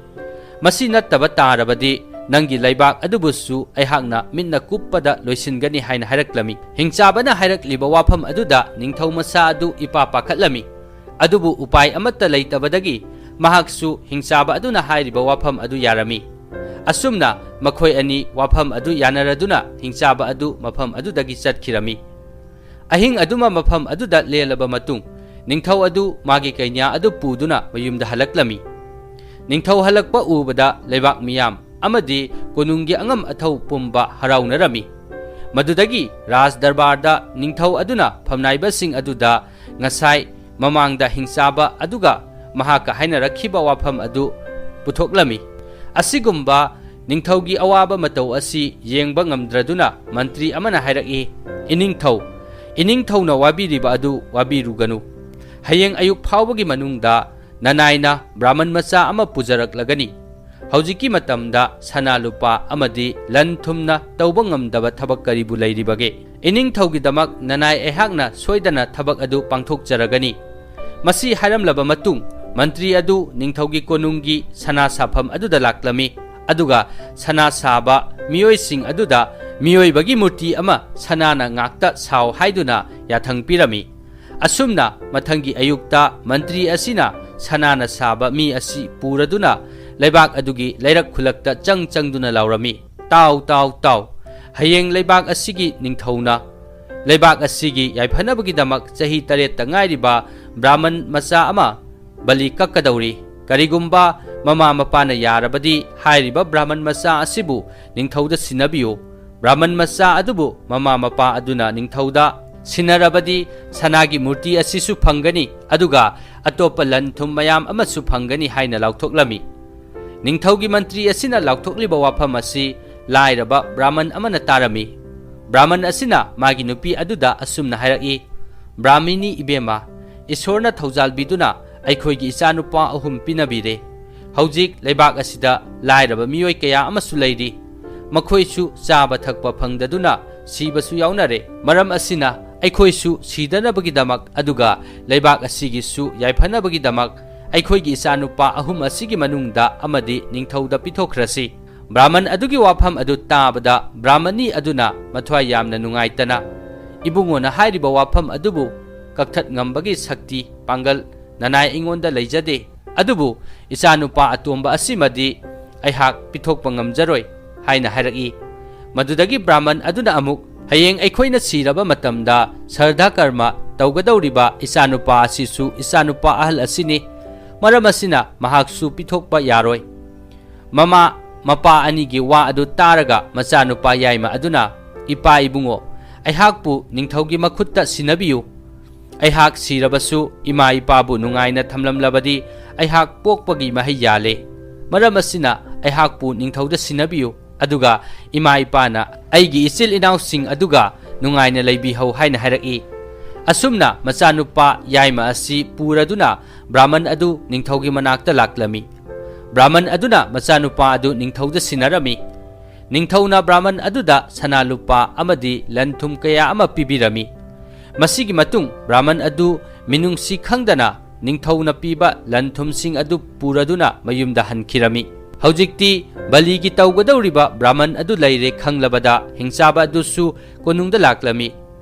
ꯃꯁꯤ ꯅꯠꯇꯕ ꯇꯥꯔꯕꯗꯤ ꯅꯪꯒꯤ ꯂꯩꯕꯥꯛ ꯑꯗꯨꯕꯨꯁꯨ ꯑꯩꯍꯥꯛꯅ ꯃꯤꯠꯅ ꯀꯨꯞꯄꯗ ꯂꯣꯏꯁꯤꯟꯒꯅꯤ" ꯍꯥꯏꯅ ꯍꯥꯏꯔꯛꯂꯝꯃꯤ꯫ ꯍꯤꯡꯆꯥꯕꯅ ꯍꯥꯏꯔꯛꯂꯤꯕ ꯋꯥꯐꯝ ꯑꯗꯨꯗ ꯅꯤꯡꯊꯧ ꯃꯆꯥ ꯑꯗꯨ ꯏꯄꯥ ꯄꯥꯈꯠꯂꯝꯃꯤ꯫ ꯑꯗꯨꯕꯨ ꯎꯄꯥꯏ ꯑꯃꯠꯇ ꯂꯩꯇꯕꯗꯒꯤ ꯃꯍꯥꯛꯁꯨ ꯍꯤꯡꯆꯥꯕ ꯑꯗꯨꯅ ꯍꯥꯏꯔꯤꯕ ꯋꯥꯐꯝ ꯑꯗꯨ ꯌꯥꯔꯝꯃꯤ꯫ ꯑꯁꯨꯝꯅ ꯃꯈꯣꯏ ꯑꯅꯤ ꯋꯥꯐꯝ ꯑꯗꯨ ꯌꯥꯅꯔꯗꯨꯅ ꯍꯤꯡꯆꯥꯕ ꯑꯗꯨ ꯃꯐꯝ ꯑꯗꯨꯗꯒꯤ ꯆꯠꯈꯤꯔꯝꯃꯤ꯫ ꯑꯍꯤꯡ ꯑꯗꯨꯃ ꯃꯐꯝ ꯑꯗꯨꯗ ꯂꯦꯜꯂꯕ ꯃꯇꯨꯡ, ꯅꯤꯡꯊꯧ ꯑꯗꯨ ꯃꯥꯒꯤ ꯀꯩꯅ꯭ꯌꯥ ꯑꯗꯨ ꯄꯨꯗꯨꯅ ꯃꯌꯨꯝꯗ ꯍꯜꯂꯛꯂꯝꯃꯤ꯫ ꯅꯤꯡꯊꯧ ꯍꯜꯂꯛꯄ ꯎꯕꯗ ꯂꯩꯕꯥꯛ ꯃꯤꯌꯥꯝ ꯑꯃꯗꯤ ꯀꯣꯅꯨꯡꯒꯤ ꯑꯉꯝ ꯑꯊꯧ ꯄꯨꯝꯕ ꯍꯔꯥꯎꯅꯔꯝꯃꯤ꯫ ꯃꯗꯨꯗꯒꯤ ꯔꯥꯖ ꯗꯔꯕꯥꯔꯗ ꯅꯤꯡꯊꯧ ꯑꯗꯨꯅ ꯐꯝꯅꯥꯏꯕꯁꯤꯡ ꯑꯗꯨꯗ ꯉꯁꯥꯏ ꯃꯃꯥꯡꯗ ꯍꯤꯡꯆꯥꯕ ꯑꯗꯨꯒ ꯃꯍꯥꯛꯀ ꯍꯥꯏꯅꯔꯛꯈꯤꯕ ꯋꯥꯐꯝ ꯑꯗꯨ ꯄꯨꯊꯣꯛꯂꯝꯃꯤ꯫ ꯑꯁꯤꯒꯨꯝꯕ ꯅꯤꯡꯊꯧꯒꯤ ꯑꯋꯥꯕ ꯃꯇꯧ ꯑꯁꯤ ꯌꯦꯡꯕ ꯉꯝꯗ꯭ꯔꯗꯨꯅ ꯃꯟꯇ꯭ꯔꯤ ꯑꯃꯅ ꯍꯥꯏꯔꯛꯏ, "ꯏꯅꯤꯡꯊꯧ, ꯏꯅꯤꯡꯊꯧꯅ ꯋꯥꯕꯤꯔꯤꯕ ꯑꯗꯨ ꯋꯥꯕꯤꯔꯨꯒꯅꯨ꯫ ꯍꯌꯦꯡ ꯑꯌꯨꯛ ꯐꯥꯎꯕꯒꯤ ꯃꯅꯨꯡꯗ ꯅꯅꯥꯏꯅ ꯕ꯭ꯔꯥꯍꯃꯟ ꯃꯆꯥ ꯑꯃ ꯄꯨꯖꯔꯛꯂꯒꯅꯤ꯫ ꯍꯧꯖꯤꯛꯀꯤ ꯃꯇꯝꯗ ꯁꯅꯥ ꯂꯨꯄꯥ ꯑꯃꯗꯤ ꯂꯟ ꯊꯨꯝꯅ ꯇꯧꯕ ꯉꯝꯗꯕ ꯊꯕꯛ ꯀꯔꯤꯕꯨ ꯂꯩꯔꯤꯕꯒꯦ? ꯏꯅꯤꯡꯊꯧꯒꯤꯗꯃꯛ ꯅꯅꯥꯏ ꯑꯩꯍꯥꯛꯅ ꯁꯣꯏꯗꯅ ꯊꯕꯛ ꯑꯗꯨ ꯄꯥꯡꯊꯣꯛꯆꯔꯒꯅꯤ꯫" ꯃꯁꯤ ꯍꯥꯏꯔꯝꯂꯕ ꯃꯇꯨꯡ, ꯃꯟꯇ꯭ꯔꯤ ꯑꯗꯨ ꯅꯤꯡꯊꯧꯒꯤ ꯀꯣꯅꯨꯡꯒꯤ ꯁꯅꯥ ꯁꯥꯐꯝ ꯑꯗꯨꯗ ꯂꯥꯛꯂꯝꯃꯤ, ꯑꯗꯨꯒ ꯁꯅꯥ ꯁꯥꯕ ꯃꯤꯑꯣꯏꯁꯤꯡ ꯑꯗꯨꯗ ꯃꯤꯑꯣꯏꯕꯒꯤ ꯃꯨꯔꯇꯤ ꯑꯃ ꯁꯅꯥꯅ ꯉꯥꯛꯇ ꯁꯥꯎ ꯍꯥꯏꯗꯨꯅ ꯌꯥꯊꯪ ꯄꯤꯔꯝꯃꯤ꯫ ꯑꯁꯨꯝꯅ ꯃꯊꯪꯒꯤ ꯑꯌꯨꯛꯇ ꯃꯟꯇ꯭ꯔꯤ ꯑꯁꯤꯅ ꯁꯅꯥꯅ ꯁꯥꯕ ꯃꯤ ꯑꯁꯤ ꯄꯨꯔꯗꯨꯅ ꯂꯩꯕꯥꯛ ꯑꯗꯨꯒꯤ ꯂꯩꯔꯛ ꯈꯨꯜꯂꯛꯇ ꯆꯪ ꯆꯪꯗꯨꯅ ꯂꯥꯎꯔꯝꯃꯤ, "ꯇꯥꯎ, ꯇꯥꯎ, ꯇꯥꯎ! ꯍꯌꯦꯡ ꯂꯩꯕꯥꯛ ꯑꯁꯤꯒꯤ ꯅꯤꯡꯊꯧꯅ ꯂꯩꯕꯥꯛ ꯑꯁꯤꯒꯤ ꯌꯥꯏꯐꯅꯕꯒꯤꯗꯃꯛ ꯆꯍꯤ ꯇꯔꯦꯠꯇ ꯉꯥꯏꯔꯤꯕ ꯕ꯭ꯔꯥꯍꯃꯟ ꯃꯆꯥ ꯑꯃ ꯕꯂꯤ ꯀꯛꯀꯗꯧꯔꯤ꯫ ꯀꯔꯤꯒꯨꯝꯕ ꯃꯃꯥ ꯃꯄꯥꯅ ꯌꯥꯔꯕꯗꯤ ꯍꯥꯏꯔꯤꯕ ꯕ꯭ꯔꯥꯍꯃꯟ ꯃꯆꯥ ꯑꯁꯤꯕꯨ ꯅꯤꯡꯊꯧꯗ ꯁꯤꯟꯅꯕꯤꯌꯨ꯫ ꯕ꯭ꯔꯥꯍꯃꯟ ꯃꯆꯥ ꯑꯗꯨꯕꯨ ꯃꯃꯥ ꯃꯄꯥ ꯑꯗꯨꯅ ꯅꯤꯡꯊꯧꯗ ꯁꯤꯟꯅꯔꯕꯗꯤ ꯁꯅꯥꯒꯤ ꯃꯨꯔꯇꯤ ꯑꯁꯤꯁꯨ ꯐꯪꯒꯅꯤ, ꯑꯗꯨꯒ ꯑꯇꯣꯞꯄ ꯂꯟ ꯊꯨꯝ ꯃꯌꯥꯝ ꯑꯃꯁꯨ ꯐꯪꯒꯅꯤ" ꯍꯥꯏꯅ ꯂꯥꯎꯊꯣꯛꯂꯝꯃꯤ꯫ ꯅꯤꯡꯊꯧꯒꯤ ꯃꯟꯇ꯭ꯔꯤ ꯑꯁꯤꯅ ꯂꯥꯎꯊꯣꯛꯂꯤꯕ ꯋꯥꯐꯝ ꯑꯁꯤ ꯂꯥꯏꯔꯕ ꯕ꯭ꯔꯥꯍꯃꯟ ꯑꯃꯅ ꯇꯥꯔꯝꯃꯤ꯫ ꯕ꯭ꯔꯥꯍꯃꯟ ꯑꯁꯤꯅ ꯃꯥꯒꯤ ꯅꯨꯄꯤ ꯑꯗꯨꯗ ꯑꯁꯨꯝꯅ ꯍꯥꯏꯔꯛꯏ, "ꯕ꯭ꯔꯥꯍꯃꯤꯅꯤ ꯏꯕꯦꯝꯃ, ꯏꯁꯣꯔꯅ ꯊꯧꯖꯥꯜꯕꯤꯗꯨꯅ ꯑꯩꯈꯣꯏꯒꯤ ꯏꯆꯥꯅꯨꯄꯥ ꯑꯍꯨꯝ ꯄꯤꯅꯕꯤꯔꯦ꯫ ꯍꯧꯖꯤꯛ ꯂꯩꯕꯥꯛ ꯑꯁꯤꯗ ꯂꯥꯏꯔꯕ ꯃꯤꯑꯣꯏ ꯀꯌꯥ ꯑꯃꯁꯨ ꯂꯩꯔꯤ꯫ ꯃꯈꯣꯏꯁꯨ ꯆꯥꯕ ꯊꯛꯄ ꯐꯪꯗꯗꯨꯅ ꯁꯤꯕꯁꯨ ꯌꯥꯎꯅꯔꯦ꯫ ꯃꯔꯝ ꯑꯁꯤꯅ ꯑꯩꯈꯣꯏꯁꯨ ꯁꯤꯗꯅꯕꯒꯤꯗꯃꯛ, ꯑꯗꯨꯒ ꯂꯩꯕꯥꯛ ꯑꯁꯤꯒꯤꯁꯨ ꯌꯥꯏꯐꯅꯕꯒꯤꯗꯃꯛ, ꯑꯩꯈꯣꯏꯒꯤ ꯏꯆꯥꯅꯨꯄꯥ ꯑꯍꯨꯝ ꯑꯁꯤꯒꯤ ꯃꯅꯨꯡꯗ ꯑꯃꯗꯤ ꯅꯤꯡꯊꯧꯗ ꯄꯤꯊꯣꯛꯈ꯭ꯔꯁꯤ꯫" ꯕ꯭ꯔꯥꯍꯃꯟ ꯑꯗꯨꯒꯤ ꯋꯥꯐꯝ ꯑꯗꯨ ꯇꯥꯕꯗ ꯕ꯭ꯔꯥꯍꯃꯅꯤ ꯑꯗꯨꯅ ꯃꯊ꯭ꯋꯥꯏ ꯌꯥꯝꯅ ꯅꯨꯡꯉꯥꯏꯇꯅ, "ꯏꯕꯨꯡꯉꯣꯅ ꯍꯥꯏꯔꯤꯕ ꯋꯥꯐꯝ ꯑꯗꯨꯕꯨ ꯀꯛꯊꯠ ꯉꯝꯕꯒꯤ ꯁꯛꯇꯤ, ꯄꯥꯡꯒꯜ ꯅꯅꯥꯏ ꯑꯩꯉꯣꯟꯗ ꯂꯩꯖꯗꯦ꯫ ꯑꯗꯨꯕꯨ ꯏꯆꯥꯅꯨꯄꯥ ꯑꯇꯣꯝꯕ ꯑꯁꯤꯃꯗꯤ ꯑꯩꯍꯥꯛ ꯄꯤꯊꯣꯛꯄ ꯉꯝꯖꯔꯣꯏ" ꯍꯥꯏꯅ ꯍꯥꯏꯔꯛꯏ꯫ ꯃꯗꯨꯗꯒꯤ ꯕ꯭ꯔꯥꯍꯃꯟ ꯑꯗꯨꯅ ꯑꯃꯨꯛ, "ꯍꯌꯦꯡ ꯑꯩꯈꯣꯏꯅ ꯁꯤꯔꯕ ꯃꯇꯝꯗ ꯁ꯭ꯔꯥꯗꯙ ꯀꯔꯃ ꯇꯧꯒꯗꯧꯔꯤꯕ ꯏꯆꯥꯅꯨꯄꯥ ꯑꯁꯤꯁꯨ ꯏꯆꯥꯅꯨꯄꯥ ꯑꯍꯜ ꯑꯁꯤꯅꯤ꯫ ꯃꯔꯝ ꯑꯁꯤꯅ ꯃꯍꯥꯛꯁꯨ ꯄꯤꯊꯣꯛꯄ ꯌꯥꯔꯣꯏ"꯫ ꯃꯃꯥ ꯃꯄꯥ ꯑꯅꯤꯒꯤ ꯋꯥ ꯑꯗꯨ ꯇꯥꯔꯒ ꯃꯆꯥꯅꯨꯄꯥ ꯌꯥꯏꯃ ꯑꯗꯨꯅ, "ꯏꯄꯥ ꯏꯕꯨꯡꯉꯣ, ꯑꯩꯍꯥꯛꯄꯨ ꯅꯤꯡꯊꯧꯒꯤ ꯃꯈꯨꯠꯇ ꯁꯤꯟꯅꯕꯤꯌꯨ꯫ ꯑꯩꯍꯥꯛ ꯁꯤꯔꯕꯁꯨ ꯏꯃꯥ ꯏꯄꯥꯕꯨ ꯅꯨꯡꯉꯥꯏꯅ ꯊꯝꯂꯝꯂꯕꯗꯤ ꯑꯩꯍꯥꯛ ꯄꯣꯛꯄꯒꯤ ꯃꯍꯩ ꯌꯥꯜꯂꯦ꯫ ꯃꯔꯝ ꯑꯁꯤꯅ ꯑꯩꯍꯥꯛꯄꯨ ꯅꯤꯡꯊꯧꯗ ꯁꯤꯟꯅꯕꯤꯌꯨ, ꯑꯗꯨꯒ ꯏꯃꯥ ꯏꯄꯥꯅ ꯑꯩꯒꯤ ꯏꯆꯤꯜ ꯏꯅꯥꯎꯁꯤꯡ ꯑꯗꯨꯒ ꯅꯨꯡꯉꯥꯏꯅ ꯂꯩꯕꯤꯍꯧ" ꯍꯥꯏꯅ ꯍꯥꯏꯔꯛꯏ꯫ ꯑꯁꯨꯝꯅ ꯃꯆꯥꯅꯨꯄꯥ ꯌꯥꯏꯃ ꯑꯁꯤ ꯄꯨꯔꯗꯨꯅ ꯕ꯭ꯔꯥꯍꯃꯟ ꯑꯗꯨ ꯅꯤꯡꯊꯧꯒꯤ ꯃꯅꯥꯛꯇ ꯂꯥꯛꯂꯝꯃꯤ꯫ ꯕ꯭ꯔꯥꯍꯃꯟ ꯑꯗꯨꯅ ꯃꯆꯥꯅꯨꯄꯥ ꯑꯗꯨ ꯅꯤꯡꯊꯧꯗ ꯁꯤꯟꯅꯔꯝꯃꯤ꯫ ꯅꯤꯡꯊꯧꯅ ꯕ꯭ꯔꯥꯍꯃꯟ ꯑꯗꯨꯗ ꯁꯅꯥ ꯂꯨꯄꯥ ꯑꯃꯗꯤ ꯂꯟ ꯊꯨꯝ ꯀꯌꯥ ꯑꯃ ꯄꯤꯕꯤꯔꯝꯃꯤ꯫ ꯃꯁꯤꯒꯤ ꯃꯇꯨꯡ ꯕ꯭ꯔꯥꯍꯃꯟ ꯑꯗꯨ ꯃꯤꯅꯨꯡꯁꯤ ꯈꯪꯗꯅ ꯅꯤꯡꯊꯧꯅ ꯄꯤꯕ ꯂꯟ ꯊꯨꯝꯁꯤꯡ ꯑꯗꯨ ꯄꯨꯔꯗꯨꯅ ꯃꯌꯨꯝꯗ ꯍꯟꯈꯤꯔꯝꯃꯤ꯫ ꯍꯧꯖꯤꯛꯇꯤ ꯕꯂꯤꯒꯤ ꯇꯧꯒꯗꯧꯔꯤꯕ ꯕ꯭ꯔꯥꯍꯃꯟ ꯑꯗꯨ ꯂꯩꯔꯦ ꯈꯪꯂꯕꯗ ꯍꯤꯡꯆꯥꯕ ꯑꯗꯨꯁꯨ ꯀꯣꯅꯨꯡꯗ ꯂꯥꯛꯂꯝꯃꯤ꯫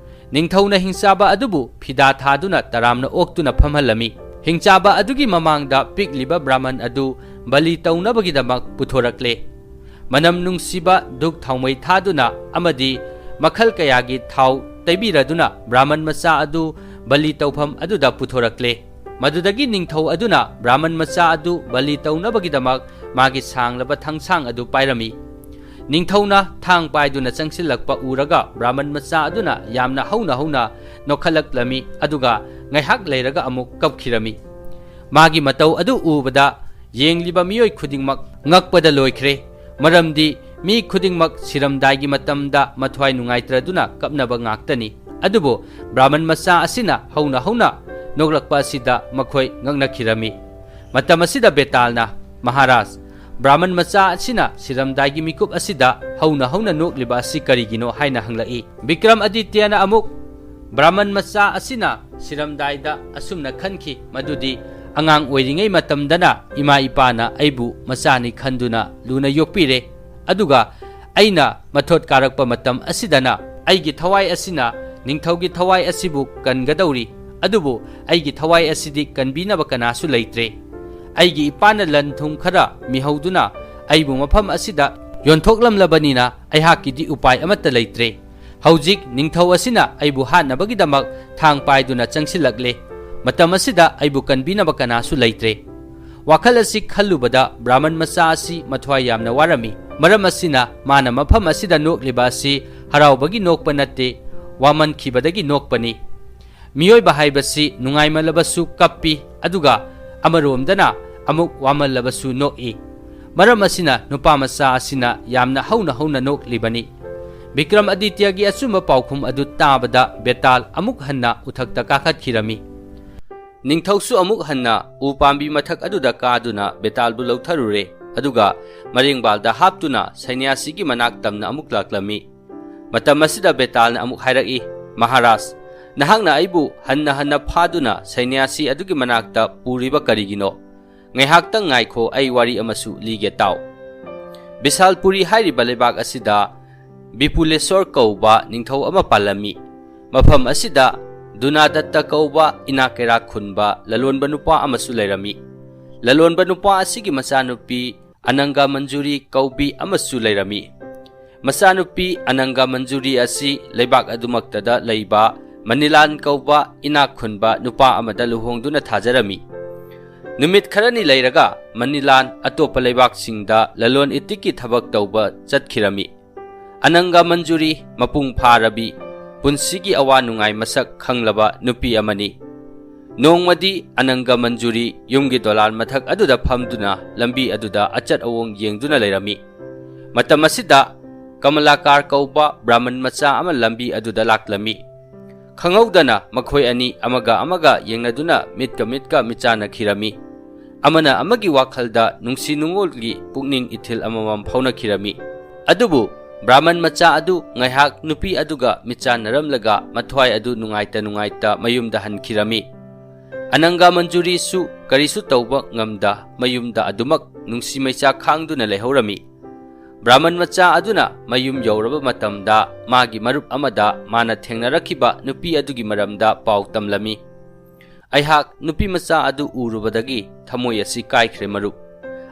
ꯅꯤꯡꯊꯧꯅ ꯍꯤꯡꯆꯥꯕ ꯑꯗꯨꯕꯨ ꯐꯤꯗꯥ ꯊꯥꯗꯨꯅ ꯇꯔꯥꯝꯅ ꯑꯣꯛꯇꯨꯅ ꯐꯝꯍꯜꯂꯝꯃꯤ꯫ ꯍꯤꯡꯆꯥꯕ ꯑꯗꯨꯒꯤ ꯃꯃꯥꯡꯗ ꯄꯤꯛꯂꯤꯕ ꯕ꯭ꯔꯥꯍꯃꯟ ꯑꯗꯨ ꯕꯂꯤ ꯇꯧꯅꯕꯒꯤꯗꯃꯛ ꯄꯨꯊꯣꯔꯛꯂꯦ꯫ ꯃꯅꯝ ꯅꯨꯡꯁꯤꯕ ꯙꯨꯛ ꯊꯥꯎꯃꯩ ꯊꯥꯗꯨꯅ ꯑꯃꯗꯤ ꯃꯈꯜ ꯀꯌꯥꯒꯤ ꯊꯥꯎ ꯇꯩꯕꯤꯔꯗꯨꯅ ꯕ꯭ꯔꯥꯍꯃꯟ ꯃꯆꯥ ꯑꯗꯨ ꯕꯂꯤ ꯇꯧꯐꯝ ꯑꯗꯨꯗ ꯄꯨꯊꯣꯔꯛꯂꯦ꯫ ꯃꯗꯨꯗꯒꯤ ꯅꯤꯡꯊꯧ ꯑꯗꯨꯅ ꯕ꯭ꯔꯥꯍꯃꯟ ꯃꯆꯥ ꯑꯗꯨ ꯕꯂꯤ ꯇꯧꯅꯕꯒꯤꯗꯃꯛ ꯃꯥꯒꯤ ꯁꯥꯡꯂꯕ ꯊꯥꯡꯁꯥꯡ ꯑꯗꯨ ꯄꯥꯏꯔꯝꯃꯤ꯫ ꯅꯤꯡꯊꯧꯅ ꯊꯥꯡ ꯄꯥꯏꯗꯨꯅ ꯆꯪꯁꯤꯜꯂꯛꯄ ꯎꯔꯒ ꯕ꯭ꯔꯥꯍꯃꯟ ꯃꯆꯥ ꯑꯗꯨꯅ ꯌꯥꯝꯅ ꯍꯧꯅ ꯍꯧꯅ ꯅꯣꯛꯈꯠꯂꯛꯂꯝꯃꯤ, ꯑꯗꯨꯒ ꯉꯥꯏꯍꯥꯛ ꯂꯩꯔꯒ ꯑꯃꯨꯛ ꯀꯞꯈꯤꯔꯝꯃꯤ꯫ ꯃꯥꯒꯤ ꯃꯇꯧ ꯑꯗꯨ ꯎꯕꯗ ꯌꯦꯡꯂꯤꯕ ꯃꯤꯑꯣꯏ ꯈꯨꯗꯤꯡꯃꯛ ꯉꯛꯄꯗ ꯂꯣꯏꯈ꯭ꯔꯦ, ꯃꯔꯝꯗꯤ ꯃꯤ ꯈꯨꯗꯤꯡꯃꯛ ꯁꯤꯔꯝꯗꯥꯏꯒꯤ ꯃꯇꯝꯗ ꯃꯊ꯭ꯋꯥꯏ ꯅꯨꯡꯉꯥꯏꯇ꯭ꯔꯗꯨꯅ ꯀꯞꯅꯕ ꯉꯥꯛꯇꯅꯤ꯫ ꯑꯗꯨꯕꯨ ꯕ꯭ꯔꯥꯍꯃꯟ ꯃꯆꯥ ꯑꯁꯤꯅ ꯍꯧꯅ ꯍꯧꯅ ꯅꯣꯛꯂꯛꯄ ꯑꯁꯤꯗ ꯃꯈꯣꯏ ꯉꯛꯅꯈꯤꯔꯝꯃꯤ꯫ ꯃꯇꯝ ꯑꯁꯤꯗ ꯕꯦꯇꯥꯜꯅ, "ꯃꯍꯥꯔꯥꯖ, ꯕ꯭ꯔꯥꯍꯃꯟ ꯃꯆꯥ ꯑꯁꯤꯅ ꯁꯤꯔꯝꯗꯥꯏꯒꯤ ꯃꯤꯀꯨꯞ ꯑꯁꯤꯗ ꯍꯧꯅ ꯍꯧꯅ ꯅꯣꯛꯂꯤꯕ ꯑꯁꯤ ꯀꯔꯤꯒꯤꯅꯣ?" ꯍꯥꯏꯅ ꯍꯪꯂꯛꯏ꯫ ꯕꯤꯀ꯭ꯔꯝ ꯑꯗꯤꯇ꯭ꯌꯅ ꯑꯃꯨꯛ, "ꯕ꯭ꯔꯥꯍꯃꯟ ꯃꯆꯥ ꯑꯁꯤꯅ ꯁꯤꯔꯝꯗꯥꯏꯗ ꯑꯁꯨꯝꯅ ꯈꯟꯈꯤ, ꯃꯗꯨꯗꯤ ꯑꯉꯥꯡ ꯑꯣꯏꯔꯤꯉꯩ ꯃꯇꯝꯗꯅ ꯏꯃꯥ ꯏꯄꯥꯅ ꯑꯩꯕꯨ ꯃꯆꯥꯅꯤ ꯈꯟꯗꯨꯅ ꯂꯨꯅ ꯌꯣꯛꯄꯤꯔꯦ, ꯑꯗꯨꯒ ꯑꯩꯅ ꯃꯊꯣꯠ ꯀꯥꯔꯛꯄ ꯃꯇꯝ ꯑꯁꯤꯗꯅ ꯑꯩꯒꯤ ꯊꯋꯥꯏ ꯑꯁꯤꯅ ꯅꯤꯡꯊꯧꯒꯤ ꯊꯋꯥꯏ ꯑꯁꯤꯕꯨ ꯀꯟꯒꯗꯧꯔꯤ, ꯑꯗꯨꯕꯨ ꯑꯩꯒꯤ ꯊꯋꯥꯏ ꯑꯁꯤꯗꯤ ꯀꯟꯕꯤꯅꯕ ꯀꯅꯥꯁꯨ ꯂꯩꯇ꯭ꯔꯦ꯫ ꯑꯩꯒꯤ ꯏꯄꯥꯅ ꯂꯟ ꯊꯨꯝ ꯈꯔ ꯃꯤꯍꯧꯗꯨꯅ ꯑꯩꯕꯨ ꯃꯐꯝ ꯑꯁꯤꯗ ꯌꯣꯟꯊꯣꯛꯂꯝꯂꯕꯅꯤꯅ ꯑꯩꯍꯥꯛꯀꯤꯗꯤ ꯎꯄꯥꯏ ꯑꯃꯠꯇ ꯂꯩꯇ꯭ꯔꯦ꯫ ꯍꯧꯖꯤꯛ ꯅꯤꯡꯊꯧ ꯑꯁꯤꯅ ꯑꯩꯕꯨ ꯍꯥꯠꯅꯕꯒꯤꯗꯃꯛ ꯊꯥꯡ ꯄꯥꯏꯗꯨꯅ ꯆꯪꯁꯤꯜꯂꯛꯂꯦ꯫ ꯃꯇꯝ ꯑꯁꯤꯗ ꯑꯩꯕꯨ ꯀꯟꯕꯤꯅꯕ ꯀꯅꯥꯁꯨ ꯂꯩꯇ꯭ꯔꯦ꯫ ꯋꯥꯈꯜ ꯑꯁꯤ ꯈꯜꯂꯨꯕꯗ ꯕ꯭ꯔꯥꯍꯃꯟ ꯃꯆꯥ ꯑꯁꯤ ꯃꯊ꯭ꯋꯥꯏ ꯌꯥꯝꯅ ꯋꯥꯔꯝꯃꯤ꯫ ꯃꯔꯝ ꯑꯁꯤꯅ ꯃꯥꯅ ꯃꯐꯝ ꯑꯁꯤꯗ ꯅꯣꯛꯂꯤꯕ ꯑꯁꯤ ꯍꯔꯥꯎꯕꯒꯤ ꯅꯣꯛꯄ ꯅꯠꯇꯦ, ꯋꯥꯃꯟꯈꯤꯕꯗꯒꯤ ꯅꯣꯛꯄꯅꯤ꯫ ꯃꯤꯑꯣꯏꯕ ꯍꯥꯏꯕꯁꯤ ꯅꯨꯡꯉꯥꯏꯃꯜꯂꯕꯁꯨ ꯀꯞꯄꯤ, ꯑꯗꯨꯒ ꯑꯃꯔꯣꯝꯗꯅ ꯑꯃꯨꯛ ꯋꯥꯃꯜꯂꯕꯁꯨ ꯅꯣꯛꯏ꯫ ꯃꯔꯝ ꯑꯁꯤꯅ ꯅꯨꯄꯥ ꯃꯆꯥ ꯑꯁꯤꯅ ꯌꯥꯝꯅ ꯍꯧꯅ ꯍꯧꯅ ꯅꯣꯛꯂꯤꯕꯅꯤ꯫ ꯕꯤꯀ꯭ꯔꯝ ꯑꯗꯤꯇ꯭ꯌꯒꯤ ꯑꯆꯨꯝꯕ ꯄꯥꯎꯈꯨꯝ ꯑꯗꯨ ꯇꯥꯕꯗ ꯕꯦꯇꯥꯜ ꯑꯃꯨꯛ ꯍꯟꯅ ꯎꯊꯛꯇ ꯀꯥꯈꯠꯈꯤꯔꯝꯃꯤ꯫ ꯅꯤꯡꯊꯧꯁꯨ ꯑꯃꯨꯛ ꯍꯟꯅ ꯎ ꯄꯥꯝꯕꯤ ꯃꯊꯛ ꯑꯗꯨꯗ ꯀꯥꯗꯨꯅ ꯕꯦꯇꯥꯜꯕꯨ ꯂꯧꯊꯔꯨꯔꯦ, ꯑꯗꯨꯒ ꯃꯔꯦꯡꯕꯥꯜꯗ ꯍꯥꯞꯇꯨꯅ ꯁꯩꯅ꯭ꯌꯥꯁꯤꯒꯤ ꯃꯅꯥꯛ ꯇꯝꯅ ꯑꯃꯨꯛ ꯂꯥꯛꯂꯝꯃꯤ꯫ ꯃꯇꯝ ꯑꯁꯤꯗ ꯕꯦꯇꯥꯜꯅ ꯑꯃꯨꯛ ꯍꯥꯏꯔꯛꯏ, "ꯃꯍꯥꯔꯥꯖ, ꯅꯍꯥꯛꯅ ꯑꯩꯕꯨ ꯍꯟꯅ ꯍꯟꯅ ꯐꯥꯗꯨꯅ ꯁꯩꯅ꯭ꯌꯥꯁꯤ ꯑꯗꯨꯒꯤ ꯃꯅꯥꯛꯇ ꯄꯨꯔꯤꯕ ꯀꯔꯤꯒꯤꯅꯣ? ꯉꯥꯏꯍꯥꯛꯇꯪ ꯉꯥꯏꯈꯣ, ꯑꯩ ꯋꯥꯔꯤ ꯑꯃꯁꯨ ꯂꯤꯒꯦ ꯇꯥꯎ꯫" ꯕꯤꯁꯥꯜꯄꯨꯔꯤ ꯍꯥꯏꯔꯤꯕ ꯂꯩꯕꯥꯛ ꯑꯁꯤꯗ ꯕꯤꯄꯨꯂꯦꯁꯣꯔ ꯀꯧꯕ ꯅꯤꯡꯊꯧ ꯑꯃ ꯄꯥꯜꯂꯝꯃꯤ꯫ ꯃꯐꯝ ꯑꯁꯤꯗ ꯗꯨꯅꯥꯗꯠꯇ ꯀꯧꯕ ꯏꯅꯥꯛ ꯀꯩꯔꯥꯛ ꯈꯨꯟꯕ ꯂꯂꯣꯟꯕ ꯅꯨꯄꯥ ꯑꯃꯁꯨ ꯂꯩꯔꯝꯃꯤ꯫ ꯂꯂꯣꯟꯕ ꯅꯨꯄꯥ ꯑꯁꯤꯒꯤ ꯃꯆꯥꯅꯨꯄꯤ ꯑꯅꯪꯒ ꯃꯟꯖꯨꯔꯤ ꯀꯧꯕꯤ ꯑꯃꯁꯨ ꯂꯩꯔꯝꯃꯤ꯫ ꯃꯆꯥꯅꯨꯄꯤ ꯑꯅꯪꯒ ꯃꯟꯖꯨꯔꯤ ꯑꯁꯤ ꯂꯩꯕꯥꯛ ꯑꯗꯨꯃꯛꯇꯗ ꯂꯩꯕ ꯃꯅꯤꯂꯥꯟ ꯀꯧꯕ ꯏꯅꯥꯛ ꯈꯨꯟꯕ ꯅꯨꯄꯥ ꯑꯃꯗ ꯂꯨꯍꯣꯡꯗꯨꯅ ꯊꯥꯖꯔꯝꯃꯤ꯫ ꯅꯨꯃꯤꯠ ꯈꯔꯅꯤ ꯂꯩꯔꯒ ꯃꯅꯤꯂꯥꯟ ꯑꯇꯣꯞꯄ ꯂꯩꯕꯥꯛꯁꯤꯡꯗ ꯂꯂꯣꯟ ꯏꯇꯤꯛꯀꯤ ꯊꯕꯛ ꯇꯧꯕ ꯆꯠꯈꯤꯔꯝꯃꯤ꯫ ꯑꯅꯪꯒ ꯃꯟꯖꯨꯔꯤ ꯃꯄꯨꯡ ꯐꯥꯔꯕꯤ, ꯄꯨꯟꯁꯤꯒꯤ ꯑꯋꯥ ꯅꯨꯡꯉꯥꯏ ꯃꯁꯛ ꯈꯪꯂꯕ ꯅꯨꯄꯤ ꯑꯃꯅꯤ꯫ ꯅꯣꯡꯃꯗꯤ ꯑꯅꯪꯒ ꯃꯟꯖꯨꯔꯤ ꯌꯨꯝꯒꯤ ꯗꯣꯂꯥꯟ ꯃꯊꯛ ꯑꯗꯨꯗ ꯐꯝꯗꯨꯅ ꯂꯝꯕꯤ ꯑꯗꯨꯗ ꯑꯆꯠ ꯑꯋꯣꯡ ꯌꯦꯡꯗꯨꯅ ꯂꯩꯔꯝꯃꯤ꯫ ꯃꯇꯝ ꯑꯁꯤꯗ ꯀꯃꯂꯥꯀꯥꯔ ꯀꯧꯕ ꯕ꯭ꯔꯥꯍꯃꯟ ꯃꯆꯥ ꯑꯃ ꯂꯝꯕꯤ ꯑꯗꯨꯗ ꯂꯥꯛꯂꯝꯃꯤ꯫ ꯈꯪꯍꯧꯗꯅ ꯃꯈꯣꯏ ꯑꯅꯤ ꯑꯃꯒ ꯑꯃꯒ ꯌꯦꯡꯅꯗꯨꯅ ꯃꯤꯠꯀ ꯃꯤꯠꯀ ꯃꯤꯆꯥꯟꯅꯈꯤꯔꯝꯃꯤ꯫ ꯑꯃꯅ ꯑꯃꯒꯤ ꯋꯥꯈꯜꯗ ꯅꯨꯡꯁꯤ ꯅꯨꯡꯉꯣꯜꯒꯤ ꯄꯨꯛꯅꯤꯡ ꯏꯊꯤꯜ ꯑꯃꯃꯝ ꯐꯥꯎꯅꯈꯤꯔꯝꯃꯤ꯫ ꯑꯗꯨꯕꯨ ꯕ꯭ꯔꯥꯍꯃꯟ ꯃꯆꯥ ꯑꯗꯨ ꯉꯥꯏꯍꯥꯛ ꯅꯨꯄꯤ ꯑꯗꯨꯒ ꯃꯤꯆꯥꯟꯅꯔꯝꯂꯒ ꯃꯊ꯭ꯋꯥꯏ ꯑꯗꯨ ꯅꯨꯡꯉꯥꯏꯇ ꯅꯨꯡꯉꯥꯏꯇ ꯃꯌꯨꯝꯗ ꯍꯟꯈꯤꯔꯝꯃꯤ꯫ ꯑꯅꯪꯒ ꯃꯟꯖꯨꯔꯤꯁꯨ ꯀꯔꯤꯁꯨ ꯇꯧꯕ ꯉꯝꯗ ꯃꯌꯨꯝꯗ ꯑꯗꯨꯃꯛ ꯅꯨꯡꯁꯤ ꯃꯩꯆꯥ ꯈꯥꯡꯗꯨꯅ ꯂꯩꯍꯧꯔꯝꯃꯤ꯫ ꯕ꯭ꯔꯥꯍꯃꯟ ꯃꯆꯥ ꯑꯗꯨꯅ ꯃꯌꯨꯝ ꯌꯧꯔꯕ ꯃꯇꯝꯗ ꯃꯥꯒꯤ ꯃꯔꯨꯞ ꯑꯃꯗ ꯃꯥꯅ ꯊꯦꯡꯅꯔꯛꯈꯤꯕ ꯅꯨꯄꯤ ꯑꯗꯨꯒꯤ ꯃꯔꯝꯗ ꯄꯥꯎ ꯇꯝꯂꯝꯃꯤ꯫ "ꯑꯩꯍꯥꯛ ꯅꯨꯄꯤ ꯃꯆꯥ ꯑꯗꯨ ꯎꯔꯨꯕꯗꯒꯤ ꯊꯃꯣꯏ ꯑꯁꯤ ꯀꯥꯏꯈ꯭ꯔꯦ ꯃꯔꯨꯞ꯫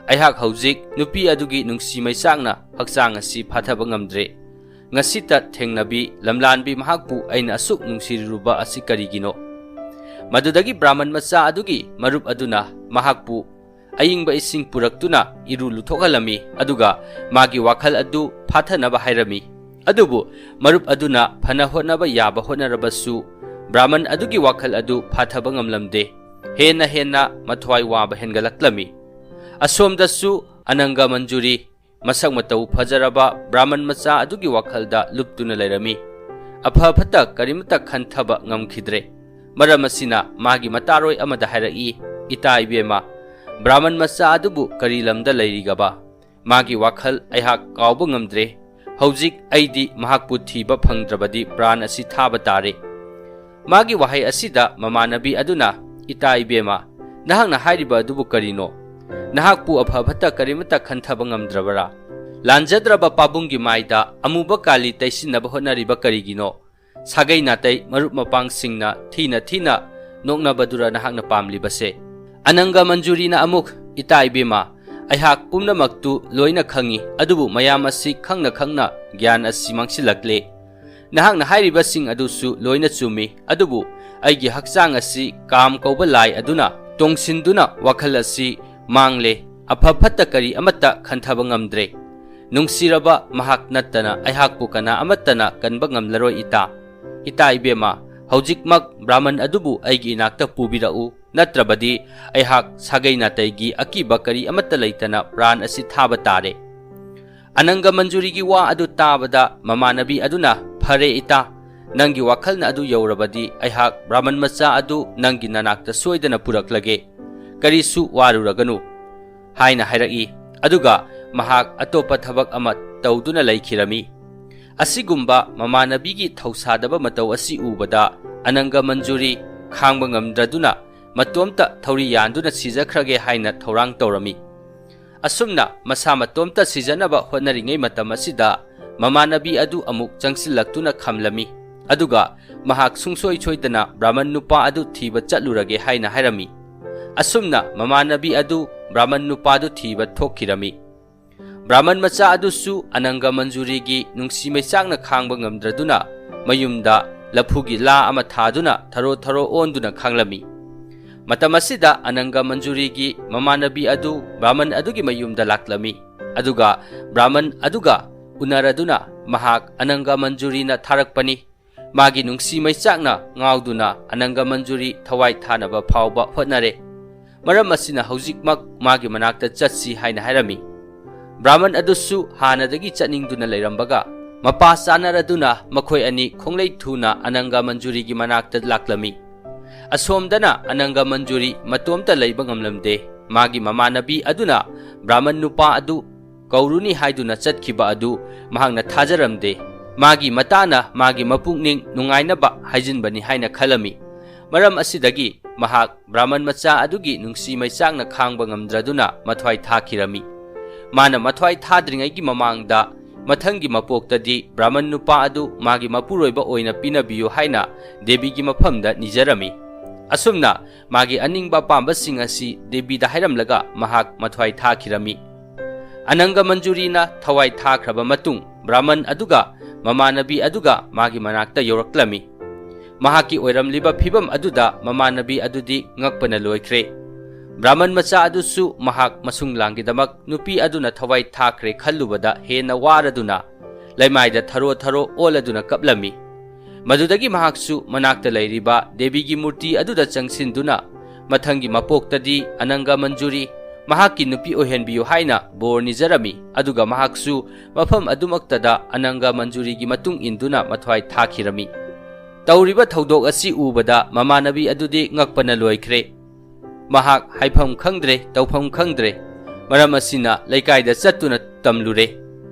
ꯑꯩꯍꯥꯛ ꯍꯧꯖꯤꯛ ꯅꯨꯄꯤ ꯑꯗꯨꯒꯤ ꯅꯨꯡꯁꯤ ꯃꯩꯆꯥꯛꯅ ꯍꯛꯆꯥꯡ ꯑꯁꯤ ꯐꯥꯊꯕ ꯉꯝꯗ꯭ꯔꯦ꯫ ꯉꯁꯤꯇ ꯊꯦꯡꯅꯕꯤ ꯂꯝꯂꯥꯟꯕꯤ ꯃꯍꯥꯛꯄꯨ ꯑꯩꯅ ꯑꯁꯨꯛ ꯅꯨꯡꯁꯤꯔꯨꯕ ꯑꯁꯤ ꯀꯔꯤꯒꯤꯅꯣ? ꯃꯗꯨꯗꯒꯤ ꯕ꯭ꯔꯥꯍꯃꯟ ꯃꯆꯥ ꯑꯗꯨꯒꯤ ꯃꯔꯨꯞ ꯑꯗꯨꯅ ꯃꯍꯥꯛꯄꯨ ꯑꯏꯪꯕ ꯏꯁꯤꯡ ꯄꯨꯔꯛꯇꯨꯅ ꯏꯔꯨ ꯂꯨꯊꯣꯛꯍꯜꯂꯝꯃꯤ, ꯑꯗꯨꯒ ꯃꯥꯒꯤ ꯋꯥꯈꯜ ꯑꯗꯨ ꯐꯥꯊꯅꯕ ꯍꯥꯏꯔꯝꯃꯤ꯫ ꯑꯗꯨꯕꯨ ꯃꯔꯨꯞ ꯑꯗꯨꯅ ꯐꯅ ꯍꯣꯠꯅꯕ ꯌꯥꯕ ꯍꯣꯠꯅꯔꯕꯁꯨ, ꯕ꯭ꯔꯥꯍꯃꯟ ꯑꯗꯨꯒꯤ ꯋꯥꯈꯜ ꯑꯗꯨ ꯐꯥꯊꯕ ꯉꯝꯂꯝꯗꯦ꯫ ꯍꯦꯟꯅ ꯍꯦꯟꯅ ꯃꯊ꯭ꯋꯥꯏ ꯋꯥꯕ ꯍꯦꯟꯒꯠꯂꯛꯂꯝꯃꯤ꯫ ꯑꯁꯣꯝꯗꯁꯨ ꯑꯅꯪꯒ ꯃꯟꯖꯨꯔꯤ, ꯃꯁꯛ ꯃꯇꯧ ꯐꯖꯔꯕ ꯕ꯭ꯔꯥꯍꯃꯟ ꯃꯆꯥ ꯑꯗꯨꯒꯤ ꯋꯥꯈꯜꯗ ꯂꯨꯞꯇꯨꯅ ꯂꯩꯔꯝꯃꯤ꯫ ꯑꯐ ꯐꯠꯇ ꯀꯔꯤꯃꯠꯇ ꯈꯟꯊꯕ ꯉꯝꯈꯤꯗ꯭ꯔꯦ꯫ ꯃꯔꯝ ꯑꯁꯤꯅ ꯃꯥꯒꯤ ꯃꯇꯥꯔꯣꯏ ꯑꯃꯗ ꯍꯥꯏꯔꯛꯏ, "ꯏꯇꯥ ꯏꯕꯦꯝꯃ, ꯕ꯭ꯔꯥꯍꯃꯟ ꯃꯆꯥ ꯑꯗꯨꯕꯨ ꯀꯔꯤ ꯂꯝꯗ ꯂꯩꯔꯤꯒꯕ? ꯃꯥꯒꯤ ꯋꯥꯈꯜ ꯑꯩꯍꯥꯛ ꯀꯥꯎꯕ ꯉꯝꯗ꯭ꯔꯦ꯫ ꯍꯧꯖꯤꯛ ꯑꯩꯗꯤ ꯃꯍꯥꯛꯄꯨ ꯊꯤꯕ ꯐꯪꯗ꯭ꯔꯕꯗꯤ ꯄ꯭ꯔꯥꯟ ꯑꯁꯤ ꯊꯥꯕ ꯇꯥꯔꯦ"꯫ ꯃꯥꯒꯤ ꯋꯥꯍꯩ ꯑꯁꯤꯗ ꯃꯃꯥꯟꯅꯕꯤ ꯑꯗꯨꯅ, "ꯏꯇꯥ ꯏꯕꯦꯝꯃ, ꯅꯍꯥꯛꯅ ꯍꯥꯏꯔꯤꯕ ꯑꯗꯨꯕꯨ ꯀꯔꯤꯅꯣ? ꯅꯍꯥꯛꯄꯨ ꯑꯐ ꯐꯠꯇ ꯀꯔꯤꯃꯠꯇ ꯈꯟꯊꯕ ꯉꯝꯗ꯭ꯔꯕꯔꯥ? ꯂꯥꯟꯖꯗ꯭ꯔꯕ ꯄꯥꯕꯨꯡꯒꯤ ꯃꯥꯏꯗ ꯑꯃꯨꯕ ꯀꯥꯂꯤ ꯇꯩꯁꯤꯟꯅꯕ ꯍꯣꯠꯅꯔꯤꯕ ꯀꯔꯤꯒꯤꯅꯣ?" ꯁꯥꯒꯩ ꯅꯥꯇꯩ ꯃꯔꯨꯞ ꯃꯄꯥꯡꯁꯤꯡꯅ ꯊꯤꯅ ꯊꯤꯅ ꯅꯣꯛꯅꯕꯗꯨꯔ ꯅꯍꯥꯛꯅ ꯄꯥꯝꯂꯤꯕꯁꯦ? ꯑꯅꯪꯒ ꯃꯟꯖꯨꯔꯤꯅ ꯑꯃꯨꯛ, "ꯏꯇꯥ ꯏꯕꯦꯝꯃ, ꯑꯩꯍꯥꯛ ꯄꯨꯝꯅꯃꯛꯇꯨ ꯂꯣꯏꯅ ꯈꯪꯏ, ꯑꯗꯨꯕꯨ ꯃꯌꯥꯝ ꯑꯁꯤ ꯈꯪꯅ ꯈꯪꯅ ꯒ꯭ꯌꯥꯟ ꯑꯁꯤ ꯃꯥꯡꯁꯤꯜꯂꯛꯂꯦ꯫ ꯅꯍꯥꯛꯅ ꯍꯥꯏꯔꯤꯕꯁꯤꯡ ꯑꯗꯨꯁꯨ ꯂꯣꯏꯅ ꯆꯨꯝꯃꯤ, ꯑꯗꯨꯕꯨ ꯑꯩꯒꯤ ꯍꯛꯆꯥꯡ ꯑꯁꯤ ꯀꯥꯝ ꯀꯧꯕ ꯂꯥꯏ ꯑꯗꯨꯅ ꯇꯣꯡꯁꯤꯟꯗꯨꯅ ꯋꯥꯈꯜ ꯑꯁꯤ ꯃꯥꯡꯂꯦ꯫ ꯑꯐ ꯐꯠꯇ ꯀꯔꯤ ꯑꯃꯠꯇ ꯈꯟꯊꯕ ꯉꯝꯗ꯭ꯔꯦ꯫ ꯅꯨꯡꯁꯤꯔꯕ, ꯃꯍꯥꯛ ꯅꯠꯇꯅ ꯑꯩꯍꯥꯛꯄꯨ ꯀꯅꯥ ꯑꯃꯠꯇꯅ ꯀꯟꯕ ꯉꯝꯂꯔꯣꯏ, ꯏꯇꯥ꯫ ꯏꯇꯥ ꯏꯕꯦꯝꯃ, ꯍꯧꯖꯤꯛꯃꯛ ꯕ꯭ꯔꯥꯍꯃꯟ ꯑꯗꯨꯕꯨ ꯑꯩꯒꯤ ꯏꯅꯥꯛꯇ ꯄꯨꯕꯤꯔꯛꯎ, ꯅꯠꯇ꯭ꯔꯕꯗꯤ ꯑꯩꯍꯥꯛ ꯁꯥꯒꯩ ꯅꯥꯇꯩꯒꯤ ꯑꯀꯤꯕ ꯀꯔꯤ ꯑꯃꯠꯇ ꯂꯩꯇꯅ ꯄ꯭ꯔꯥꯟ ꯑꯁꯤ ꯊꯥꯕ ꯇꯥꯔꯦ"꯫ ꯑꯅꯪꯒ ꯃꯟꯖꯨꯔꯤꯒꯤ ꯋꯥ ꯑꯗꯨ ꯇꯥꯕꯗ ꯃꯃꯥꯟꯅꯕꯤ ꯑꯗꯨꯅ, "ꯐꯔꯦ ꯏꯇꯥ, ꯅꯪꯒꯤ ꯋꯥꯈꯜꯅ ꯑꯗꯨ ꯌꯧꯔꯕꯗꯤ ꯑꯩꯍꯥꯛ ꯕ꯭ꯔꯥꯍꯃꯟ ꯃꯆꯥ ꯑꯗꯨ ꯅꯪꯒꯤ ꯅꯅꯥꯛꯇ ꯁꯣꯏꯗꯅ ꯄꯨꯔꯛꯂꯒꯦ꯫ ꯀꯔꯤꯁꯨ ꯋꯥꯔꯨꯔꯒꯅꯨ" ꯍꯥꯏꯅ ꯍꯥꯏꯔꯛꯏ꯫ ꯑꯗꯨꯒ ꯃꯍꯥꯛ ꯑꯇꯣꯞꯄ ꯊꯕꯛ ꯑꯃ ꯇꯧꯗꯨꯅ ꯂꯩꯈꯤꯔꯝꯃꯤ꯫ ꯑꯁꯤꯒꯨꯝꯕ ꯃꯃꯥꯟꯅꯕꯤꯒꯤ ꯊꯧꯁꯥꯗꯕ ꯃꯇꯧ ꯑꯁꯤ ꯎꯕꯗ ꯑꯅꯪꯒ ꯃꯟꯖꯨꯔꯤ ꯈꯥꯡꯕ ꯉꯝꯗ꯭ꯔꯗꯨꯅ ꯃꯇꯣꯝꯇ ꯊꯧꯔꯤ ꯌꯥꯟꯗꯨꯅ ꯁꯤꯖꯈ꯭ꯔꯒꯦ ꯍꯥꯏꯅ ꯊꯧꯔꯥꯡ ꯇꯧꯔꯝꯃꯤ꯫ ꯑꯁꯨꯝꯅ ꯃꯁꯥ ꯃꯇꯣꯝꯇ ꯁꯤꯖꯅꯕ ꯍꯣꯠꯅꯔꯤꯉꯩ ꯃꯇꯝ ꯑꯁꯤꯗ ꯃꯃꯥꯟꯅꯕꯤ ꯑꯗꯨ ꯑꯃꯨꯛ ꯆꯪꯁꯤꯜꯂꯛꯇꯨꯅ ꯈꯝꯂꯝꯃꯤ꯫ ꯑꯗꯨꯒ ꯃꯍꯥꯛ ꯁꯨꯡꯁꯣꯏ ꯁꯣꯏꯗꯅ ꯕ꯭ꯔꯥꯍꯃꯟ ꯅꯨꯄꯥ ꯑꯗꯨ ꯊꯤꯕ ꯆꯠꯂꯨꯔꯒꯦ ꯍꯥꯏꯅ ꯍꯥꯏꯔꯝꯃꯤ꯫ ꯑꯁꯨꯝꯅ ꯃꯃꯥꯟꯅꯕꯤ ꯑꯗꯨ ꯕ꯭ꯔꯥꯍꯃꯟ ꯅꯨꯄꯥꯗꯨ ꯊꯤꯕ ꯊꯣꯛꯈꯤꯔꯝꯃꯤ꯫ ꯕ꯭ꯔꯥꯍꯃꯟ ꯃꯆꯥ ꯑꯗꯨꯁꯨ ꯑꯅꯪꯒ ꯃꯟꯖꯨꯔꯤꯒꯤ ꯅꯨꯡꯁꯤ ꯃꯩꯆꯥꯛꯅ ꯈꯥꯡꯕ ꯉꯝꯗ꯭ꯔꯗꯨꯅ ꯃꯌꯨꯝꯗ ꯂꯐꯨꯒꯤ ꯂꯥ ꯑꯃ ꯊꯥꯗꯨꯅ ꯊꯔꯣ ꯊꯔꯣ ꯑꯣꯟꯗꯨꯅ ꯈꯥꯡꯂꯝꯃꯤ꯫ ꯃꯇꯝ ꯑꯁꯤꯗ ꯑꯅꯪꯒ ꯃꯟꯖꯨꯔꯤꯒꯤ ꯃꯃꯥꯟꯅꯕꯤ ꯑꯗꯨ ꯕ꯭ꯔꯥꯍꯃꯟ ꯑꯗꯨꯒꯤ ꯃꯌꯨꯝꯗ ꯂꯥꯛꯂꯝꯃꯤ꯫ ꯑꯗꯨꯒ ꯕ꯭ꯔꯥꯍꯃꯟ ꯑꯗꯨꯒ ꯎꯅꯔꯗꯨꯅ ꯃꯍꯥꯛ ꯑꯅꯪꯒ ꯃꯟꯖꯨꯔꯤꯅ ꯊꯥꯔꯛꯄꯅꯤ꯫ ꯃꯥꯒꯤ ꯅꯨꯡꯁꯤ ꯃꯩꯆꯥꯛꯅ ꯉꯥꯎꯗꯨꯅ ꯑꯅꯪꯒ ꯃꯟꯖꯨꯔꯤ ꯊꯋꯥꯏ ꯊꯥꯅꯕ ꯐꯥꯎꯕ ꯍꯣꯠꯅꯔꯦ꯫ ꯃꯔꯝ ꯑꯁꯤꯅ ꯍꯧꯖꯤꯛꯃꯛ ꯃꯥꯒꯤ ꯃꯅꯥꯛꯇ ꯆꯠꯁꯤ ꯍꯥꯏꯅ ꯍꯥꯏꯔꯝꯃꯤ꯫ ꯕ꯭ꯔꯥꯍꯃꯟ ꯑꯗꯨꯁꯨ ꯍꯥꯟꯅꯗꯒꯤ ꯆꯠꯅꯤꯡꯗꯨꯅ ꯂꯩꯔꯝꯕꯒ ꯃꯄꯥ ꯆꯥꯅꯔꯗꯨꯅ ꯃꯈꯣꯏ ꯑꯅꯤ ꯈꯣꯡꯂꯩ ꯊꯨꯅ ꯑꯅꯪꯒ ꯃꯟꯖꯨꯔꯤꯒꯤ ꯃꯅꯥꯛꯇ ꯂꯥꯛꯂꯝꯃꯤ꯫ ꯑꯁꯣꯝꯗꯅ ꯑꯅꯪꯒ ꯃꯟꯖꯨꯔꯤ ꯃꯇꯣꯝꯇ ꯂꯩꯕ ꯉꯝꯂꯝꯗꯦ꯫ ꯃꯥꯒꯤ ꯃꯃꯥꯟꯅꯕꯤ ꯑꯗꯨꯅ ꯕ꯭ꯔꯥꯍꯃꯟ ꯅꯨꯄꯥ ꯑꯗꯨ ꯀꯧꯔꯨꯅꯤ ꯍꯥꯏꯗꯨꯅ ꯆꯠꯈꯤꯕ ꯑꯗꯨ ꯃꯍꯥꯛꯅ ꯊꯥꯖꯔꯝꯗꯦ꯫ ꯃꯥꯒꯤ ꯃꯇꯥꯅ ꯃꯥꯒꯤ ꯃꯄꯨꯛꯅꯤꯡ ꯅꯨꯡꯉꯥꯏꯅꯕ ꯍꯥꯏꯖꯤꯟꯕꯅꯤ ꯍꯥꯏꯅ ꯈꯜꯂꯝꯃꯤ꯫ ꯃꯔꯝ ꯑꯁꯤꯗꯒꯤ ꯃꯍꯥꯛ ꯕ꯭ꯔꯥꯍꯃꯟ ꯃꯆꯥ ꯑꯗꯨꯒꯤ ꯅꯨꯡꯁꯤ ꯃꯩꯆꯥꯛꯅ ꯈꯥꯡꯕ ꯉꯝꯗ꯭ꯔꯗꯨꯅ ꯃꯊ꯭ꯋꯥꯏ ꯊꯥꯈꯤꯔꯝꯃꯤ꯫ ꯃꯥꯅ ꯃꯊ꯭ꯋꯥꯏ ꯊꯥꯗ꯭ꯔꯤꯉꯩꯒꯤ ꯃꯃꯥꯡꯗ ꯃꯊꯪꯒꯤ ꯃꯄꯣꯛꯇꯗꯤ ꯕ꯭ꯔꯥꯍꯃꯟ ꯅꯨꯄꯥ ꯑꯗꯨ ꯃꯥꯒꯤ ꯃꯄꯨꯔꯣꯏꯕ ꯑꯣꯏꯅ ꯄꯤꯅꯕꯤꯌꯨ ꯍꯥꯏꯅ ꯗꯦꯕꯤꯒꯤ ꯃꯐꯝꯗ ꯅꯤꯖꯔꯝꯃꯤ꯫ ꯑꯁꯨꯝꯅ ꯃꯥꯒꯤ ꯑꯅꯤꯡꯕ ꯑꯄꯥꯝꯕꯁꯤꯡ ꯑꯁꯤ ꯗꯦꯕꯤꯗ ꯍꯥꯏꯔꯝꯂꯒ ꯃꯍꯥꯛ ꯃꯊ꯭ꯋꯥꯏ ꯊꯥꯈꯤꯔꯝꯃꯤ꯫ ꯑꯅꯪꯒ ꯃꯟꯖꯨꯔꯤꯅ ꯊꯋꯥꯏ ꯊꯥꯈ꯭ꯔꯕ ꯃꯇꯨꯡ ꯕ꯭ꯔꯥꯍꯃꯟ ꯑꯗꯨꯒ ꯃꯃꯥꯟꯅꯕꯤ ꯑꯗꯨꯒ ꯃꯥꯒꯤ ꯃꯅꯥꯛꯇ ꯌꯧꯔꯛꯂꯝꯃꯤ꯫ ꯃꯍꯥꯛꯀꯤ ꯑꯣꯏꯔꯝꯂꯤꯕ ꯐꯤꯕꯝ ꯑꯗꯨꯗ ꯃꯃꯥꯟꯅꯕꯤ ꯑꯗꯨꯗꯤ ꯉꯛꯄꯅ ꯂꯣꯏꯈ꯭ꯔꯦ꯫ ꯕ꯭ꯔꯥꯍꯃꯟ ꯃꯆꯥ ꯑꯗꯨꯁꯨ ꯃꯍꯥꯛ ꯃꯁꯨꯡ ꯂꯥꯡꯒꯤꯗꯃꯛ ꯅꯨꯄꯤ ꯑꯗꯨꯅ ꯊꯋꯥꯏ ꯊꯥꯈ꯭ꯔꯦ ꯈꯜꯂꯨꯕꯗ ꯍꯦꯟꯅ ꯋꯥꯔꯗꯨꯅ ꯂꯩꯃꯥꯏꯗ ꯊꯔꯣ ꯊꯔꯣ ꯑꯣꯜꯂꯗꯨꯅ ꯀꯞꯂꯝꯃꯤ꯫ ꯃꯗꯨꯗꯒꯤ ꯃꯍꯥꯛꯁꯨ ꯃꯅꯥꯛꯇ ꯂꯩꯔꯤꯕ ꯗꯦꯕꯤꯒꯤ ꯃꯨꯔꯇꯤ ꯑꯗꯨꯗ ꯆꯪꯁꯤꯟꯗꯨꯅ ꯃꯊꯪꯒꯤ ꯃꯄꯣꯛꯇꯗꯤ ꯑꯅꯪꯒ ꯃꯟꯖꯨꯔꯤ ꯃꯍꯥꯛꯀꯤ ꯅꯨꯄꯤ ꯑꯣꯏꯍꯟꯕꯤꯌꯨ ꯍꯥꯏꯅ ꯕꯣꯔ ꯅꯤꯖꯔꯝꯃꯤ꯫ ꯑꯗꯨꯒ ꯃꯍꯥꯛꯁꯨ ꯃꯐꯝ ꯑꯗꯨꯃꯛꯇꯗ ꯑꯅꯪꯒ ꯃꯟꯖꯨꯔꯤꯒꯤ ꯃꯇꯨꯡ ꯏꯟꯗꯨꯅ ꯃꯊ꯭ꯋꯥꯏ ꯊꯥꯈꯤꯔꯝꯃꯤ꯫ ꯇꯧꯔꯤꯕ ꯊꯧꯗꯣꯛ ꯑꯁꯤ ꯎꯕꯗ ꯃꯃꯥꯟꯅꯕꯤ ꯑꯗꯨꯗꯤ ꯉꯛꯄꯅ ꯂꯣꯏꯈ꯭ꯔꯦ꯫ ꯃꯍꯥꯛ ꯍꯥꯏꯐꯝ ꯈꯪꯗ꯭ꯔꯦ, ꯇꯧꯐꯝ ꯈꯪꯗ꯭ꯔꯦ꯫ ꯃꯔꯝ ꯑꯁꯤꯅ ꯂꯩꯀꯥꯏꯗ ꯆꯠꯇꯨꯅ ꯇꯝꯂꯨꯔꯦ꯫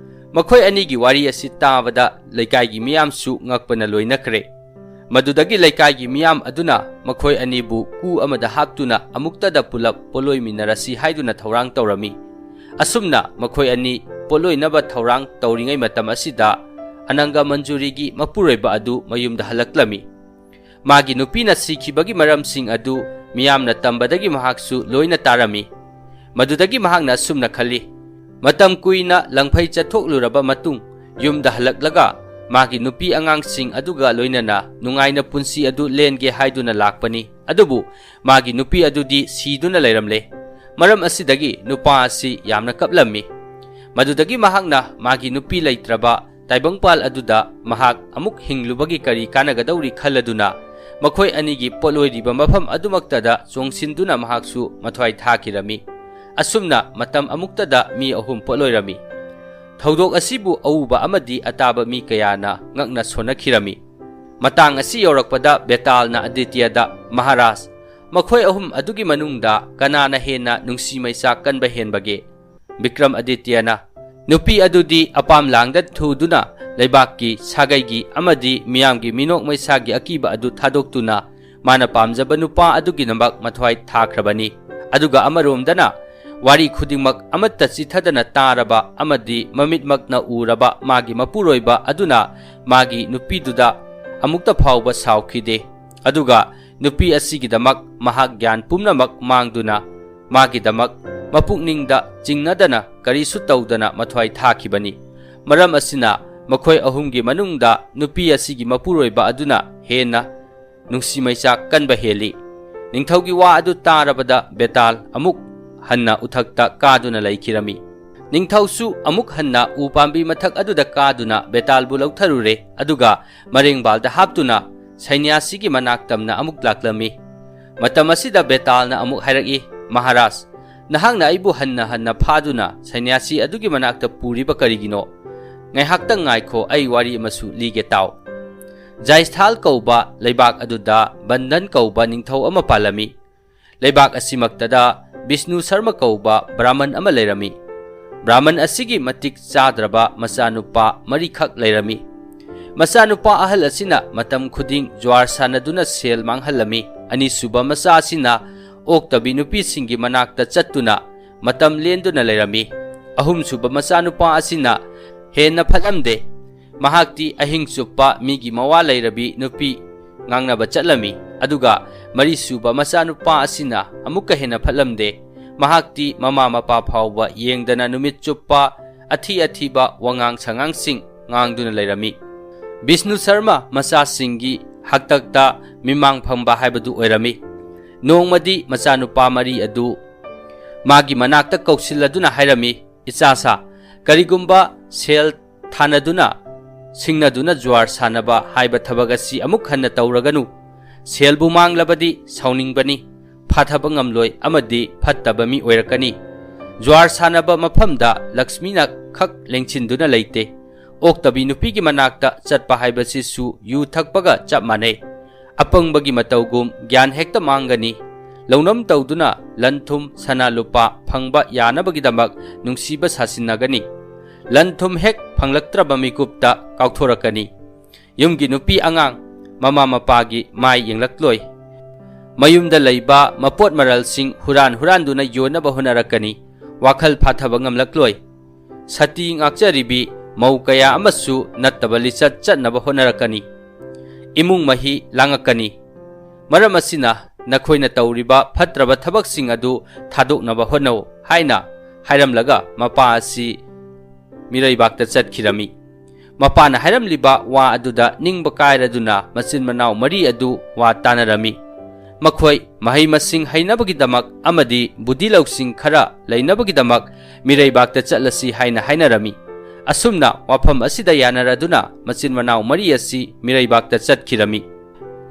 ꯃꯈꯣꯏ ꯑꯅꯤꯒꯤ ꯋꯥꯔꯤ ꯑꯁꯤ ꯇꯥꯕꯗ ꯂꯩꯀꯥꯏꯒꯤ ꯃꯤꯌꯥꯝꯁꯨ ꯉꯛꯄꯅ ꯂꯣꯏꯅꯈ꯭ꯔꯦ꯫ ꯃꯗꯨꯗꯒꯤ ꯂꯩꯀꯥꯏꯒꯤ ꯃꯤꯌꯥꯝ ꯑꯗꯨꯅ ꯃꯈꯣꯏ ꯑꯅꯤꯕꯨ ꯀꯨ ꯑꯃꯗ ꯍꯥꯞꯇꯨꯅ ꯑꯃꯨꯛꯇꯗ ꯄꯨꯂꯞ ꯄꯣꯠꯂꯣꯏꯃꯤꯟꯅꯔꯁꯤ ꯍꯥꯏꯗꯨꯅ ꯊꯧꯔꯥꯡ ꯇꯧꯔꯝꯃꯤ꯫ ꯑꯁꯨꯝꯅ ꯃꯈꯣꯏ ꯑꯅꯤ ꯄꯣꯠꯂꯣꯏꯅꯕ ꯊꯧꯔꯥꯡ ꯇꯧꯔꯤꯉꯩ ꯃꯇꯝ ꯑꯁꯤꯗ ꯑꯅꯪꯒ ꯃꯟꯖꯨꯔꯤꯒꯤ ꯃꯄꯨꯔꯣꯏꯕ ꯑꯗꯨ ꯃꯌꯨꯝꯗ ꯍꯜꯂꯛꯂꯝꯃꯤ꯫ ꯃꯥꯒꯤ ꯅꯨꯄꯤꯅ ꯁꯤꯈꯤꯕꯒꯤ ꯃꯔꯝꯁꯤꯡ ꯑꯗꯨ ꯃꯤꯌꯥꯝꯅ ꯇꯝꯕꯗꯒꯤ ꯃꯍꯥꯛꯁꯨ ꯂꯣꯏꯅ ꯇꯥꯔꯝꯃꯤ꯫ ꯃꯗꯨꯗꯒꯤ ꯃꯍꯥꯛꯅ ꯑꯁꯨꯝꯅ ꯈꯜꯂꯤ, "ꯃꯇꯝ ꯀꯨꯏꯅ ꯂꯪꯐꯩ ꯆꯠꯊꯣꯛꯂꯨꯔꯕ ꯃꯇꯨꯡ ꯌꯨꯝꯗ ꯍꯜꯂꯛꯂꯒ ꯃꯥꯒꯤ ꯅꯨꯄꯤ ꯑꯉꯥꯡꯁꯤꯡ ꯑꯗꯨꯒ ꯂꯣꯏꯅꯅ ꯅꯨꯡꯉꯥꯏꯅ ꯄꯨꯟꯁꯤ ꯑꯗꯨ ꯂꯦꯟꯒꯦ ꯍꯥꯏꯗꯨꯅ ꯂꯥꯛꯄꯅꯤ꯫ ꯑꯗꯨꯕꯨ ꯃꯥꯒꯤ ꯅꯨꯄꯤ ꯑꯗꯨꯗꯤ ꯁꯤꯗꯨꯅ ꯂꯩꯔꯝꯂꯦ꯫ ꯃꯔꯝ ꯑꯁꯤꯗꯒꯤ ꯅꯨꯄꯥ ꯑꯁꯤ ꯌꯥꯝꯅ ꯀꯞꯂꯝꯃꯤ꯫ ꯃꯗꯨꯗꯒꯤ ꯃꯍꯥꯛꯅ ꯃꯥꯒꯤ ꯅꯨꯄꯤ ꯂꯩꯇ꯭ꯔꯕ ꯇꯥꯏꯕꯪꯄꯥꯜ ꯑꯗꯨꯗ ꯃꯍꯥꯛ ꯑꯃꯨꯛ ꯍꯤꯡꯂꯨꯕꯒꯤ ꯀꯔꯤ ꯀꯥꯟꯅꯒꯗꯧꯔꯤ ꯈꯜꯂꯗꯨꯅ ꯃꯈꯣꯏ ꯑꯅꯤꯒꯤ ꯄꯣꯠꯂꯣꯏꯔꯤꯕ ꯃꯐꯝ ꯑꯗꯨꯃꯛꯇꯗ ꯆꯣꯡꯁꯤꯟꯗꯨꯅ ꯃꯍꯥꯛꯁꯨ ꯃꯊ꯭ꯋꯥꯏ ꯊꯥꯈꯤꯔꯝꯃꯤ꯫ ꯑꯁꯨꯝꯅ ꯃꯇꯝ ꯑꯃꯨꯛꯇꯗ ꯃꯤ ꯑꯍꯨꯝ ꯄꯣꯠꯂꯣꯏꯔꯝꯃꯤ꯫ ꯊꯧꯗꯣꯛ ꯑꯁꯤꯕꯨ ꯑꯎꯕ ꯑꯃꯗꯤ ꯑꯇꯥꯕ ꯃꯤ ꯀꯌꯥꯅ ꯉꯛꯅ ꯁꯣꯟꯅꯈꯤꯔꯝꯃꯤ꯫ ꯃꯇꯥꯡ ꯑꯁꯤ ꯌꯧꯔꯛꯄꯗ ꯕꯦꯇꯥꯜꯅ ꯑꯗꯤꯇ꯭ꯌꯗ, "ꯃꯍꯥꯔꯥꯖ, ꯃꯈꯣꯏ ꯑꯍꯨꯝ ꯑꯗꯨꯒꯤ ꯃꯅꯨꯡꯗ ꯀꯅꯥꯅ ꯍꯦꯟꯅ ꯅꯨꯡꯁꯤ ꯃꯩꯆꯥꯛ ꯀꯟꯕ ꯍꯦꯟꯕꯒꯦ?" ꯕꯤꯀ꯭ꯔꯝ ꯑꯗꯤꯇ꯭ꯌꯅ, "ꯅꯨꯄꯤ ꯑꯗꯨꯗꯤ ꯑꯄꯥꯝ ꯂꯥꯡꯗ ꯊꯨꯗꯨꯅ ꯂꯩꯕꯥꯛꯀꯤ, ꯁꯥꯒꯩꯒꯤ ꯑꯃꯗꯤ ꯃꯤꯌꯥꯝꯒꯤ ꯃꯤꯅꯣꯛ ꯃꯩꯁꯥꯒꯤ ꯑꯀꯤꯕ ꯑꯗꯨ ꯊꯥꯗꯣꯛꯇꯨꯅ ꯃꯥꯅ ꯄꯥꯝꯖꯕ ꯅꯨꯄꯥ ꯑꯗꯨꯒꯤꯗꯃꯛ ꯃꯊ꯭ꯋꯥꯏ ꯊꯥꯈ꯭ꯔꯕꯅꯤ꯫ ꯑꯗꯨꯒ ꯑꯃꯔꯣꯝꯗꯅ ꯋꯥꯔꯤ ꯈꯨꯗꯤꯡꯃꯛ ꯑꯃꯠꯇ ꯆꯤꯊꯗꯅ ꯇꯥꯔꯕ ꯑꯃꯗꯤ ꯃꯃꯤꯠꯃꯛꯅ ꯎꯔꯕ ꯃꯥꯒꯤ ꯃꯄꯨꯔꯣꯏꯕ ꯑꯗꯨꯅ ꯃꯥꯒꯤ ꯅꯨꯄꯤꯗꯨꯗ ꯑꯃꯨꯛꯇ ꯐꯥꯎꯕ ꯁꯥꯎꯈꯤꯗꯦ꯫ ꯑꯗꯨꯒ ꯅꯨꯄꯤ ꯑꯁꯤꯒꯤꯗꯃꯛ ꯃꯍꯥꯛ ꯒ꯭ꯌꯥꯟ ꯄꯨꯝꯅꯃꯛ ꯃꯥꯡꯗꯨꯅ ꯃꯥꯒꯤꯗꯃꯛ ꯃꯄꯨꯛꯅꯤꯡꯗ ꯆꯤꯡꯅꯗꯅ ꯀꯔꯤꯁꯨ ꯇꯧꯗꯅ ꯃꯊ꯭ꯋꯥꯏ ꯊꯥꯈꯤꯕꯅꯤ꯫ ꯃꯔꯝ ꯑꯁꯤꯅ ꯃꯈꯣꯏ ꯑꯍꯨꯝꯒꯤ ꯃꯅꯨꯡꯗ ꯅꯨꯄꯤ ꯑꯁꯤꯒꯤ ꯃꯄꯨꯔꯣꯏꯕ ꯑꯗꯨꯅ ꯍꯦꯟꯅ ꯅꯨꯡꯁꯤ ꯃꯩꯆꯥꯛ ꯀꯟꯕ ꯍꯦꯜꯂꯤ꯫" ꯅꯤꯡꯊꯧꯒꯤ ꯋꯥ ꯑꯗꯨ ꯇꯥꯔꯕꯗ ꯕꯦꯇꯥꯜ ꯑꯃꯨꯛ ꯍꯟꯅ ꯎꯊꯛꯇ ꯀꯥꯗꯨꯅ ꯂꯩꯈꯤꯔꯝꯃꯤ꯫ ꯅꯤꯡꯊꯧꯁꯨ ꯑꯃꯨꯛ ꯍꯟꯅ ꯎ ꯄꯥꯝꯕꯤ ꯃꯊꯛ ꯑꯗꯨꯗ ꯀꯥꯗꯨꯅ ꯕꯦꯇꯥꯜꯕꯨ ꯂꯧꯊꯔꯨꯔꯦ, ꯑꯗꯨꯒ ꯃꯔꯦꯡꯕꯥꯜꯗ ꯍꯥꯞꯇꯨꯅ ꯁꯩꯅ꯭ꯌꯥꯁꯤꯒꯤ ꯃꯅꯥꯛ ꯇꯝꯅ ꯑꯃꯨꯛ ꯂꯥꯛꯂꯝꯃꯤ꯫ ꯃꯇꯝ ꯑꯁꯤꯗ ꯕꯦꯇꯥꯜꯅ ꯑꯃꯨꯛ ꯍꯥꯏꯔꯛꯏ, "ꯃꯍꯥꯔꯥꯖ, ꯅꯍꯥꯛꯅ ꯑꯩꯕꯨ ꯍꯟꯅ ꯍꯟꯅ ꯐꯥꯗꯨꯅ ꯁꯩꯅ꯭ꯌꯥꯁꯤ ꯑꯗꯨꯒꯤ ꯃꯅꯥꯛꯇ ꯄꯨꯔꯤꯕ ꯀꯔꯤꯒꯤꯅꯣ? ꯉꯥꯏꯍꯥꯛꯇꯪ ꯉꯥꯏꯈꯣ, ꯑꯩ ꯋꯥꯔꯤ ꯑꯃꯁꯨ ꯂꯤꯒꯦ ꯇꯥꯎ꯫" ꯖꯥꯏꯁꯊꯥꯜ ꯀꯧꯕ ꯂꯩꯕꯥꯛ ꯑꯗꯨꯗ ꯕꯟꯗꯟ ꯀꯧꯕ ꯅꯤꯡꯊꯧ ꯑꯃ ꯄꯥꯜꯂꯝꯃꯤ꯫ ꯂꯩꯕꯥꯛ ꯑꯁꯤꯃꯛꯇꯗ ꯕꯤꯁꯅꯨ ꯁꯔꯃ ꯀꯧꯕ ꯕ꯭ꯔꯥꯍꯃꯟ ꯑꯃ ꯂꯩꯔꯝꯃꯤ꯫ ꯕ꯭ꯔꯥꯍꯃꯟ ꯑꯁꯤꯒꯤ ꯃꯇꯤꯛ ꯆꯥꯗ꯭ꯔꯕ ꯃꯆꯥꯅꯨꯄꯥ ꯃꯔꯤꯈꯛ ꯂꯩꯔꯝꯃꯤ꯫ ꯃꯆꯥꯅꯨꯄꯥ ꯑꯍꯜ ꯑꯁꯤꯅ ꯃꯇꯝ ꯈꯨꯗꯤꯡ ꯖ꯭ꯋꯥꯔ ꯁꯥꯟꯅꯗꯨꯅ ꯁꯦꯜ ꯃꯥꯡꯍꯜꯂꯝꯃꯤ꯫ ꯑꯅꯤꯁꯨꯕ ꯃꯆꯥ ꯑꯁꯤꯅ ꯑꯣꯛꯇꯕꯤ ꯅꯨꯄꯤꯁꯤꯡꯒꯤ ꯃꯅꯥꯛꯇ ꯆꯠꯇꯨꯅ ꯃꯇꯝ ꯂꯦꯟꯗꯨꯅ ꯂꯩꯔꯝꯃꯤ꯫ ꯑꯍꯨꯝꯁꯨꯕ ꯃꯆꯥꯅꯨꯄꯥ ꯑꯁꯤꯅ ꯍꯦꯟꯅ ꯐꯠꯂꯝꯗꯦ꯫ ꯃꯍꯥꯛꯇꯤ ꯑꯍꯤꯡ ꯆꯨꯞꯄ ꯃꯤꯒꯤ ꯃꯋꯥ ꯂꯩꯔꯕꯤ ꯅꯨꯄꯤ ꯉꯥꯡꯅꯕ ꯆꯠꯂꯝꯃꯤ꯫ ꯑꯗꯨꯒ ꯃꯔꯤꯁꯨꯕ ꯃꯆꯥꯅꯨꯄꯥ ꯑꯁꯤꯅ ꯑꯃꯨꯛꯀ ꯍꯦꯟꯅ ꯐꯠꯂꯝꯗꯦ꯫ ꯃꯍꯥꯛꯇꯤ ꯃꯃꯥ ꯃꯄꯥ ꯐꯥꯎꯕ ꯌꯦꯡꯗꯅ ꯅꯨꯃꯤꯠ ꯆꯨꯞꯄ ꯑꯊꯤ ꯑꯊꯤꯕ ꯋꯥꯉꯥꯡ ꯁꯉꯥꯡꯁꯤꯡ ꯉꯥꯡꯗꯨꯅ ꯂꯩꯔꯝꯃꯤ꯫ ꯕꯤꯁꯅꯨ ꯁꯔꯃ ꯃꯆꯥꯁꯤꯡꯒꯤ ꯍꯥꯛꯇꯛꯇ ꯃꯤꯃꯥꯡ ꯐꯝꯕ ꯍꯥꯏꯕꯗꯨ ꯑꯣꯏꯔꯝꯃꯤ꯫ ꯅꯣꯡꯃꯗꯤ ꯃꯆꯥꯅꯨꯄꯥ ꯃꯔꯤ ꯑꯗꯨ ꯃꯥꯒꯤ ꯃꯅꯥꯛꯇ ꯀꯧꯁꯤꯜꯂꯗꯨꯅ ꯍꯥꯏꯔꯝꯃꯤ, "ꯏꯆꯥꯁꯥ, ꯀꯔꯤꯒꯨꯝꯕ ꯁꯦꯜ ꯊꯥꯅꯗꯨꯅ, ꯁꯤꯡꯅꯗꯨꯅ ꯖꯨꯋꯥꯔ ꯁꯥꯟꯅꯕ ꯍꯥꯏꯕ ꯊꯕꯛ ꯑꯁꯤ ꯑꯃꯨꯛ ꯍꯟꯅ ꯇꯧꯔꯒꯅꯨ꯫ ꯁꯦꯜꯕꯨ ꯃꯥꯡꯂꯕꯗꯤ ꯁꯥꯎꯅꯤꯡꯕꯅꯤ, ꯐꯥꯊꯕ ꯉꯝꯂꯣꯏ ꯑꯃꯗꯤ ꯐꯠꯇꯕ ꯃꯤ ꯑꯣꯏꯔꯛꯀꯅꯤ꯫ ꯖꯨꯋꯥꯔ ꯁꯥꯟꯅꯕ ꯃꯐꯝꯗ ꯂꯛꯁꯃꯤꯅ ꯈꯛ ꯂꯦꯡꯁꯤꯟꯗꯨꯅ ꯂꯩꯇꯦ꯫ ꯑꯣꯛꯇꯕꯤ ꯅꯨꯄꯤꯒꯤ ꯃꯅꯥꯛꯇ ꯆꯠꯄ ꯍꯥꯏꯕꯁꯤꯁꯨ ꯌꯨ ꯊꯛꯄꯒ ꯆꯞ ꯃꯥꯟꯅꯩ꯫ ꯑꯄꯪꯕꯒꯤ ꯃꯇꯧꯒꯨꯝ ꯒ꯭ꯌꯥꯟ ꯍꯦꯛꯇ ꯃꯥꯡꯒꯅꯤ꯫ ꯂꯧꯅꯝ ꯇꯧꯗꯨꯅ ꯂꯟ ꯊꯨꯝ, ꯁꯅꯥ ꯂꯨꯄꯥ ꯐꯪꯕ ꯌꯥꯅꯕꯒꯤꯗꯃꯛ ꯅꯨꯡꯁꯤꯕ ꯁꯥꯁꯤꯟꯅꯒꯅꯤ꯫ ꯂꯟ ꯊꯨꯝ ꯍꯦꯛ ꯐꯪꯂꯛꯇ꯭ꯔꯕ ꯃꯤꯀꯨꯞꯇ ꯀꯥꯎꯊꯣꯔꯛꯀꯅꯤ꯫ ꯌꯨꯝꯒꯤ ꯅꯨꯄꯤ ꯑꯉꯥꯡ, ꯃꯃꯥ ꯃꯄꯥꯒꯤ ꯃꯥꯏ ꯌꯦꯡꯂꯛꯂꯣꯏ꯫ ꯃꯌꯨꯝꯗ ꯂꯩꯕ ꯃꯄꯣꯠ ꯃꯔꯜꯁꯤꯡ ꯍꯨꯔꯥꯟ ꯍꯨꯔꯥꯟꯗꯨꯅ ꯌꯣꯟꯅꯕ ꯍꯣꯠꯅꯔꯛꯀꯅꯤ꯫ ꯋꯥꯈꯜ ꯐꯥꯊꯕ ꯉꯝꯂꯛꯂꯣꯏ꯫ ꯁꯇꯤ ꯉꯥꯛꯆꯔꯤꯕꯤ ꯃꯧ ꯀꯌꯥ ꯑꯃꯁꯨ ꯅꯠꯇꯕ ꯂꯤꯆꯠ ꯆꯠꯅꯕ ꯍꯣꯠꯅꯔꯛꯀꯅꯤ꯫ ꯏꯃꯨꯡ ꯃꯍꯤ ꯂꯥꯡꯉꯛꯀꯅꯤ꯫ ꯃꯔꯝ ꯑꯁꯤꯅ ꯅꯈꯣꯏꯅ ꯇꯧꯔꯤꯕ ꯐꯠꯇ꯭ꯔꯕ ꯊꯕꯛꯁꯤꯡ ꯑꯗꯨ ꯊꯥꯗꯣꯛꯅꯕ ꯍꯣꯠꯅꯧ" ꯍꯥꯏꯅ ꯍꯥꯏꯔꯝꯂꯒ ꯃꯄꯥ ꯑꯁꯤ ꯃꯤꯔꯩꯕꯥꯛꯇ ꯆꯠꯈꯤꯔꯝꯃꯤ꯫ ꯃꯄꯥꯅ ꯍꯥꯏꯔꯝꯂꯤꯕ ꯋꯥ ꯑꯗꯨꯗ ꯅꯤꯡꯕ ꯀꯥꯏꯔꯗꯨꯅ ꯃꯆꯤꯟ ꯃꯅꯥꯎ ꯃꯔꯤ ꯑꯗꯨ ꯋꯥ ꯇꯥꯅꯔꯝꯃꯤ꯫ ꯃꯈꯣꯏ ꯃꯍꯩ ꯃꯁꯤꯡ ꯍꯩꯅꯕꯒꯤꯗꯃꯛ ꯑꯃꯗꯤ ꯕꯨꯙꯤ ꯂꯧꯁꯤꯡ ꯈꯔ ꯂꯩꯅꯕꯒꯤꯗꯃꯛ ꯃꯤꯔꯩꯕꯥꯛꯇ ꯆꯠꯂꯁꯤ ꯍꯥꯏꯅ ꯍꯥꯏꯅꯔꯝꯃꯤ꯫ ꯑꯁꯨꯝꯅ ꯋꯥꯐꯝ ꯑꯁꯤꯗ ꯌꯥꯅꯔꯗꯨꯅ ꯃꯆꯤꯟ ꯃꯅꯥꯎ ꯃꯔꯤ ꯑꯁꯤ ꯃꯤꯔꯩꯕꯥꯛꯇ ꯆꯠꯈꯤꯔꯝꯃꯤ꯫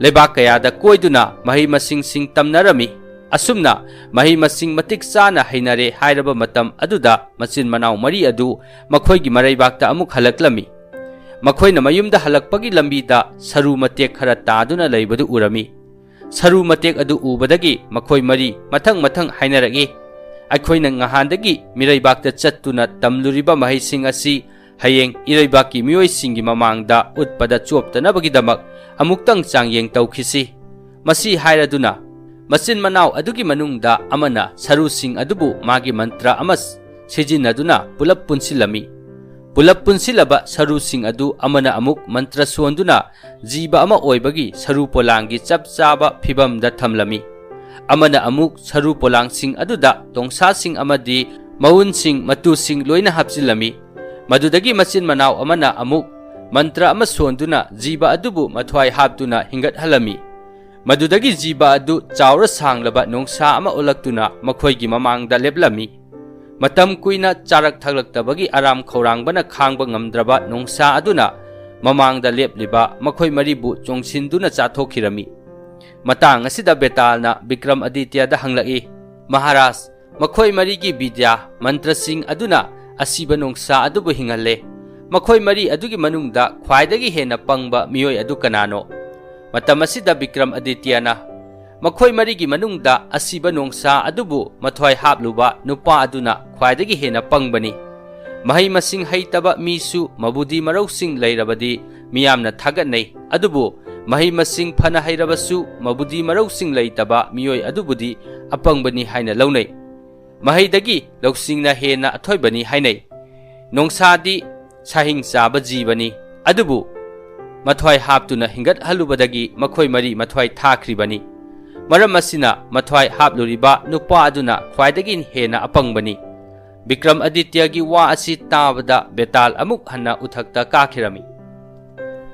ꯂꯩꯕꯥꯛ ꯀꯌꯥꯗ ꯀꯣꯏꯗꯨꯅ ꯃꯍꯩ ꯃꯁꯤꯡꯁꯤꯡ ꯇꯝꯅꯔꯝꯃꯤ꯫ ꯑꯁꯨꯝꯅ ꯃꯍꯩ ꯃꯁꯤꯡ ꯃꯇꯤꯛ ꯆꯥꯅ ꯍꯩꯅꯔꯦ ꯍꯥꯏꯔꯕ ꯃꯇꯝ ꯑꯗꯨꯗ ꯃꯆꯤꯟ ꯃꯅꯥꯎ ꯃꯔꯤ ꯑꯗꯨ ꯃꯈꯣꯏꯒꯤ ꯃꯔꯩꯕꯥꯛꯇ ꯑꯃꯨꯛ ꯍꯜꯂꯛꯂꯝꯃꯤ꯫ ꯃꯈꯣꯏꯅ ꯃꯌꯨꯝꯗ ꯍꯜꯂꯛꯄꯒꯤ ꯂꯝꯕꯤꯗ ꯁꯔꯨ ꯃꯇꯦꯛ ꯈꯔ ꯇꯥꯗꯨꯅ ꯂꯩꯕꯗꯨ ꯎꯔꯝꯃꯤ꯫ ꯁꯔꯨ ꯃꯇꯦꯛ ꯑꯗꯨ ꯎꯕꯗꯒꯤ ꯃꯈꯣꯏ ꯃꯔꯤ ꯃꯊꯪ ꯃꯊꯪ ꯍꯥꯏꯅꯔꯛꯏ, "ꯑꯩꯈꯣꯏꯅ ꯉꯍꯥꯟꯗꯒꯤ ꯃꯤꯔꯩꯕꯥꯛꯇ ꯆꯠꯇꯨꯅ ꯇꯝꯂꯨꯔꯤꯕ ꯃꯍꯩꯁꯤꯡ ꯑꯁꯤ ꯍꯌꯦꯡ ꯏꯔꯩꯕꯥꯛꯀꯤ ꯃꯤꯑꯣꯏꯁꯤꯡꯒꯤ ꯃꯃꯥꯡꯗ ꯎꯠꯄꯗ ꯆꯣꯞꯇꯅꯕꯒꯤꯗꯃꯛ ꯑꯃꯨꯛꯇꯪ ꯆꯥꯡꯌꯦꯡ ꯇꯧꯈꯤꯁꯤ꯫" ꯃꯁꯤ ꯍꯥꯏꯔꯗꯨꯅ ꯃꯆꯤꯟ ꯃꯅꯥꯎ ꯑꯗꯨꯒꯤ ꯃꯅꯨꯡꯗ ꯑꯃꯅ ꯁꯔꯨꯁꯤꯡ ꯑꯗꯨꯕꯨ ꯃꯥꯒꯤ ꯃꯟꯇ꯭ꯔ ꯑꯃ ꯁꯤꯖꯤꯟꯅꯗꯨꯅ ꯄꯨꯂꯞ ꯄꯨꯟꯁꯤꯜꯂꯝꯃꯤ꯫ ꯄꯨꯂꯞ ꯄꯨꯟꯁꯤꯜꯂꯕ ꯁꯔꯨꯁꯤꯡ ꯑꯗꯨ ꯑꯃꯅ ꯑꯃꯨꯛ ꯃꯟꯇ꯭ꯔ ꯁꯣꯟꯗꯨꯅ ꯖꯤꯕ ꯑꯃ ꯑꯣꯏꯕꯒꯤ ꯁꯔꯨ ꯄꯣꯂꯥꯡꯒꯤ ꯆꯞ ꯆꯥꯕ ꯐꯤꯕꯝꯗ ꯊꯝꯂꯝꯃꯤ꯫ ꯑꯃꯅ ꯑꯃꯨꯛ ꯁꯔꯨ ꯄꯣꯂꯥꯡꯁꯤꯡ ꯑꯗꯨꯗ ꯅꯣꯡꯁꯥꯁꯤꯡ ꯑꯃꯗꯤ ꯃꯎꯟꯁꯤꯡ, ꯃꯇꯨꯁꯤꯡ ꯂꯣꯏꯅ ꯍꯥꯞꯆꯤꯜꯂꯝꯃꯤ꯫ ꯃꯗꯨꯗꯒꯤ ꯃꯆꯤꯟ ꯃꯅꯥꯎ ꯑꯃꯅ ꯑꯃꯨꯛ ꯃꯟꯇ꯭ꯔ ꯑꯃ ꯁꯣꯟꯗꯨꯅ ꯖꯤꯕ ꯑꯗꯨꯕꯨ ꯃꯊ꯭ꯋꯥꯏ ꯍꯥꯞꯇꯨꯅ ꯍꯤꯡꯒꯠꯍꯜꯂꯝꯃꯤ꯫ ꯃꯗꯨꯗꯒꯤ ꯖꯤꯕ ꯑꯗꯨ ꯆꯥꯎꯔ ꯁꯥꯡꯂꯕ ꯅꯣꯡꯁꯥ ꯑꯃ ꯑꯣꯜꯂꯛꯇꯨꯅ ꯃꯈꯣꯏꯒꯤ ꯃꯃꯥꯡꯗ ꯂꯦꯞꯂꯝꯃꯤ꯫ ꯃꯇꯝ ꯀꯨꯏꯅ ꯆꯥꯔꯛ ꯊꯛꯂꯛꯇꯕꯒꯤ ꯑꯔꯥꯝ ꯈꯧꯔꯥꯡꯕꯅ ꯈꯥꯡꯕ ꯉꯝꯗ꯭ꯔꯕ ꯅꯣꯡꯁꯥ ꯑꯗꯨꯅ ꯃꯃꯥꯡꯗ ꯂꯦꯞꯂꯤꯕ ꯃꯈꯣꯏ ꯃꯔꯤꯕꯨ ꯆꯣꯡꯁꯤꯟꯗꯨꯅ ꯆꯥꯊꯣꯛꯈꯤꯔꯝꯃꯤ꯫ ꯃꯇꯥꯡ ꯑꯁꯤꯗ ꯕꯦꯇꯥꯜꯅ ꯕꯤꯀ꯭ꯔꯝ ꯑꯗꯤꯇ꯭ꯌꯗ ꯍꯪꯂꯛꯏ, "ꯃꯍꯥꯔꯥꯖ, ꯃꯈꯣꯏ ꯃꯔꯤꯒꯤ ꯕꯤꯗ꯭ꯌꯥ ꯃꯟꯇ꯭ꯔꯁꯤꯡ ꯑꯗꯨꯅ ꯑꯁꯤꯕ ꯅꯣꯡꯁꯥ ꯑꯗꯨꯕꯨ ꯍꯤꯡꯍꯜꯂꯦ꯫ ꯃꯈꯣꯏ ꯃꯔꯤ ꯑꯗꯨꯒꯤ ꯃꯅꯨꯡꯗ ꯈ꯭ꯋꯥꯏꯗꯒꯤ ꯍꯦꯟꯅ ꯄꯪꯕ ꯃꯤꯑꯣꯏ ꯑꯗꯨ ꯀꯅꯥꯅꯣ?" ꯃꯇꯝ ꯑꯁꯤꯗ ꯕꯤꯀ꯭ꯔꯝ ꯑꯗꯤꯇ꯭ꯌꯅ, "ꯃꯈꯣꯏ ꯃꯔꯤꯒꯤ ꯃꯅꯨꯡꯗ ꯑꯁꯤꯕ ꯅꯣꯡꯁꯥ ꯑꯗꯨꯕꯨ ꯃꯊ꯭ꯋꯥꯏ ꯍꯥꯞꯂꯨꯕ ꯅꯨꯄꯥ ꯑꯗꯨꯅ ꯈ꯭ꯋꯥꯏꯗꯒꯤ ꯍꯦꯟꯅ ꯄꯪꯕꯅꯤ꯫ ꯃꯍꯩ ꯃꯁꯤꯡ ꯍꯩꯇꯕ ꯃꯤꯁꯨ ꯃꯕꯨꯗꯤ ꯃꯔꯧꯁꯤꯡ ꯂꯩꯔꯕꯗꯤ ꯃꯤꯌꯥꯝꯅ ꯊꯥꯒꯠꯅꯩ, ꯑꯗꯨꯕꯨ ꯃꯍꯩ ꯃꯁꯤꯡ ꯐꯅ ꯍꯩꯔꯕꯁꯨ ꯃꯕꯨꯗꯤ ꯃꯔꯧꯁꯤꯡ ꯂꯩꯇꯕ ꯃꯤꯑꯣꯏ ꯑꯗꯨꯕꯨꯗꯤ ꯑꯄꯪꯕꯅꯤ ꯍꯥꯏꯅ ꯂꯧꯅꯩ꯫ ꯃꯍꯩꯗꯒꯤ ꯂꯧꯁꯤꯡꯅ ꯍꯦꯟꯅ ꯑꯊꯣꯏꯕꯅꯤ ꯍꯥꯏꯅꯩ꯫ ꯅꯣꯡꯁꯥꯗꯤ ꯁꯥꯍꯤꯡ ꯆꯥꯕ ꯖꯤꯕꯅꯤ, ꯑꯗꯨꯕꯨ ꯃꯊ꯭ꯋꯥꯏ ꯍꯥꯞꯇꯨꯅ ꯍꯤꯡꯒꯠꯍꯜꯂꯨꯕꯗꯒꯤ ꯃꯈꯣꯏ ꯃꯔꯤ ꯃꯊ꯭ꯋꯥꯏ ꯊꯥꯈ꯭ꯔꯤꯕꯅꯤ꯫ ꯃꯔꯝ ꯑꯁꯤꯅ ꯃꯊ꯭ꯋꯥꯏ ꯍꯥꯞꯂꯨꯔꯤꯕ ꯅꯨꯄꯥ ꯑꯗꯨꯅ ꯈ꯭ꯋꯥꯏꯗꯒꯤ ꯍꯦꯟꯅ ꯑꯄꯪꯕꯅꯤ꯫" ꯕꯤꯀ꯭ꯔꯝ ꯑꯗꯤꯇ꯭ꯌꯒꯤ ꯋꯥ ꯑꯁꯤ ꯇꯥꯕꯗ ꯕꯦꯇꯥꯜ ꯑꯃꯨꯛ ꯍꯟꯅ ꯎꯊꯛꯇ ꯀꯥꯈꯤꯔꯝꯃꯤ꯫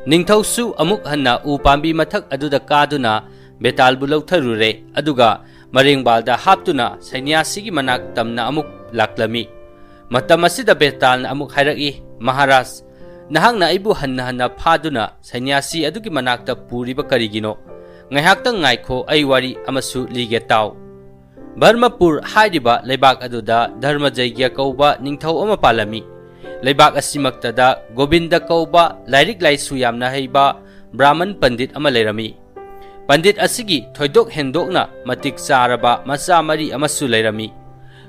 ꯅꯤꯡꯊꯧꯁꯨ ꯑꯃꯨꯛ ꯍꯟꯅ ꯎ ꯄꯥꯝꯕꯤ ꯃꯊꯛ ꯑꯗꯨꯗ ꯀꯥꯗꯨꯅ ꯕꯦꯇꯥꯜꯕꯨ ꯂꯧꯊꯔꯨꯔꯦ, ꯑꯗꯨꯒ ꯃꯔꯦꯡꯕꯥꯜꯗ ꯍꯥꯞꯇꯨꯅ ꯁꯩꯅ꯭ꯌꯥꯁꯤꯒꯤ ꯃꯅꯥꯛ ꯇꯝꯅ ꯑꯃꯨꯛ ꯂꯥꯛꯂꯝꯃꯤ꯫ ꯃꯇꯝ ꯑꯁꯤꯗ ꯕꯦꯇꯥꯜꯅ ꯑꯃꯨꯛ ꯍꯥꯏꯔꯛꯏ, "ꯃꯍꯥꯔꯥꯖ, ꯅꯍꯥꯛꯅ ꯑꯩꯕꯨ ꯍꯟꯅ ꯍꯟꯅ ꯐꯥꯗꯨꯅ ꯁꯩꯅ꯭ꯌꯥꯁꯤ ꯑꯗꯨꯒꯤ ꯃꯅꯥꯛꯇ ꯄꯨꯔꯤꯕ ꯀꯔꯤꯒꯤꯅꯣ? ꯉꯥꯏꯍꯥꯛꯇꯪ ꯉꯥꯏꯈꯣ, ꯑꯩ ꯋꯥꯔꯤ ꯑꯃꯁꯨ ꯂꯤꯒꯦ ꯇꯥꯎ꯫" ꯕꯔꯃꯄꯨꯔ ꯍꯥꯏꯔꯤꯕ ꯂꯩꯕꯥꯛ ꯑꯗꯨꯗ ꯙꯔꯃꯖꯩꯒ꯭ꯌ ꯀꯧꯕ ꯅꯤꯡꯊꯧ ꯑꯃ ꯄꯥꯜꯂꯝꯃꯤ꯫ ꯂꯩꯕꯥꯛ ꯑꯁꯤꯃꯛꯇꯗ ꯒꯣꯕꯤꯟꯗ ꯀꯧꯕ ꯂꯥꯏꯔꯤꯛ ꯂꯥꯏꯁꯨ ꯌꯥꯝꯅ ꯍꯩꯕ ꯕ꯭ꯔꯥꯍꯃꯟ ꯄꯟꯗꯤꯠ ꯑꯃ ꯂꯩꯔꯝꯃꯤ꯫ ꯄꯟꯗꯤꯠ ꯑꯁꯤꯒꯤ ꯊꯣꯏꯗꯣꯛ ꯍꯦꯟꯗꯣꯛꯅ ꯃꯇꯤꯛ ꯆꯥꯔꯕ ꯃꯆꯥ ꯃꯔꯤ ꯑꯃꯁꯨ ꯂꯩꯔꯝꯃꯤ꯫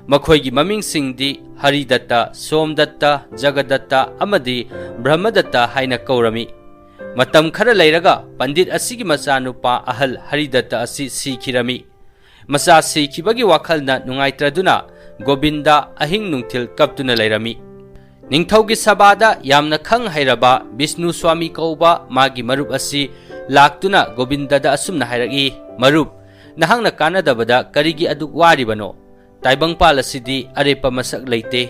ꯃꯈꯣꯏꯒꯤ ꯃꯃꯤꯡꯁꯤꯡꯗꯤ ꯍꯔꯤꯗꯠꯇ, ꯁꯣꯝꯗꯠꯇ, ꯖꯒꯗꯠꯇ ꯑꯃꯗꯤ ꯕ꯭ꯔꯍꯃꯗꯠꯇ ꯍꯥꯏꯅ ꯀꯧꯔꯝꯃꯤ꯫ ꯃꯇꯝ ꯈꯔ ꯂꯩꯔꯒ ꯄꯟꯗꯤꯠ ꯑꯁꯤꯒꯤ ꯃꯆꯥꯅꯨꯄꯥ ꯑꯍꯜ ꯍꯔꯤꯗꯠꯇ ꯑꯁꯤ ꯁꯤꯈꯤꯔꯝꯃꯤ꯫ ꯃꯆꯥ ꯁꯤꯈꯤꯕꯒꯤ ꯋꯥꯈꯜꯅ ꯅꯨꯡꯉꯥꯏꯇ꯭ꯔꯗꯨꯅ ꯒꯣꯕꯤꯟꯗ ꯑꯍꯤꯡ ꯅꯨꯡꯊꯤꯜ ꯀꯞꯇꯨꯅ ꯂꯩꯔꯝꯃꯤ꯫ ꯅꯤꯡꯊꯧꯒꯤ ꯁꯚꯥꯗ ꯌꯥꯝꯅ ꯈꯪ ꯍꯩꯔꯕ ꯕꯤꯁꯅꯨ ꯁ꯭ꯋꯥꯃꯤ ꯀꯧꯕ ꯃꯥꯒꯤ ꯃꯔꯨꯞ ꯑꯁꯤ ꯂꯥꯛꯇꯨꯅ ꯒꯣꯕꯤꯟꯗꯗ ꯑꯁꯨꯝꯅ ꯍꯥꯏꯔꯛꯏ, "ꯃꯔꯨꯞ, "ꯅꯍꯥꯛꯅ ꯀꯥꯟꯅꯗꯕꯗ ꯀꯔꯤꯒꯤ ꯑꯗꯨꯛ ꯋꯥꯔꯤꯕꯅꯣ? ꯇꯥꯏꯕꯪꯄꯥꯜ ꯑꯁꯤꯗꯤ ꯑꯔꯦꯞꯄ ꯃꯁꯛ ꯂꯩꯇꯦ꯫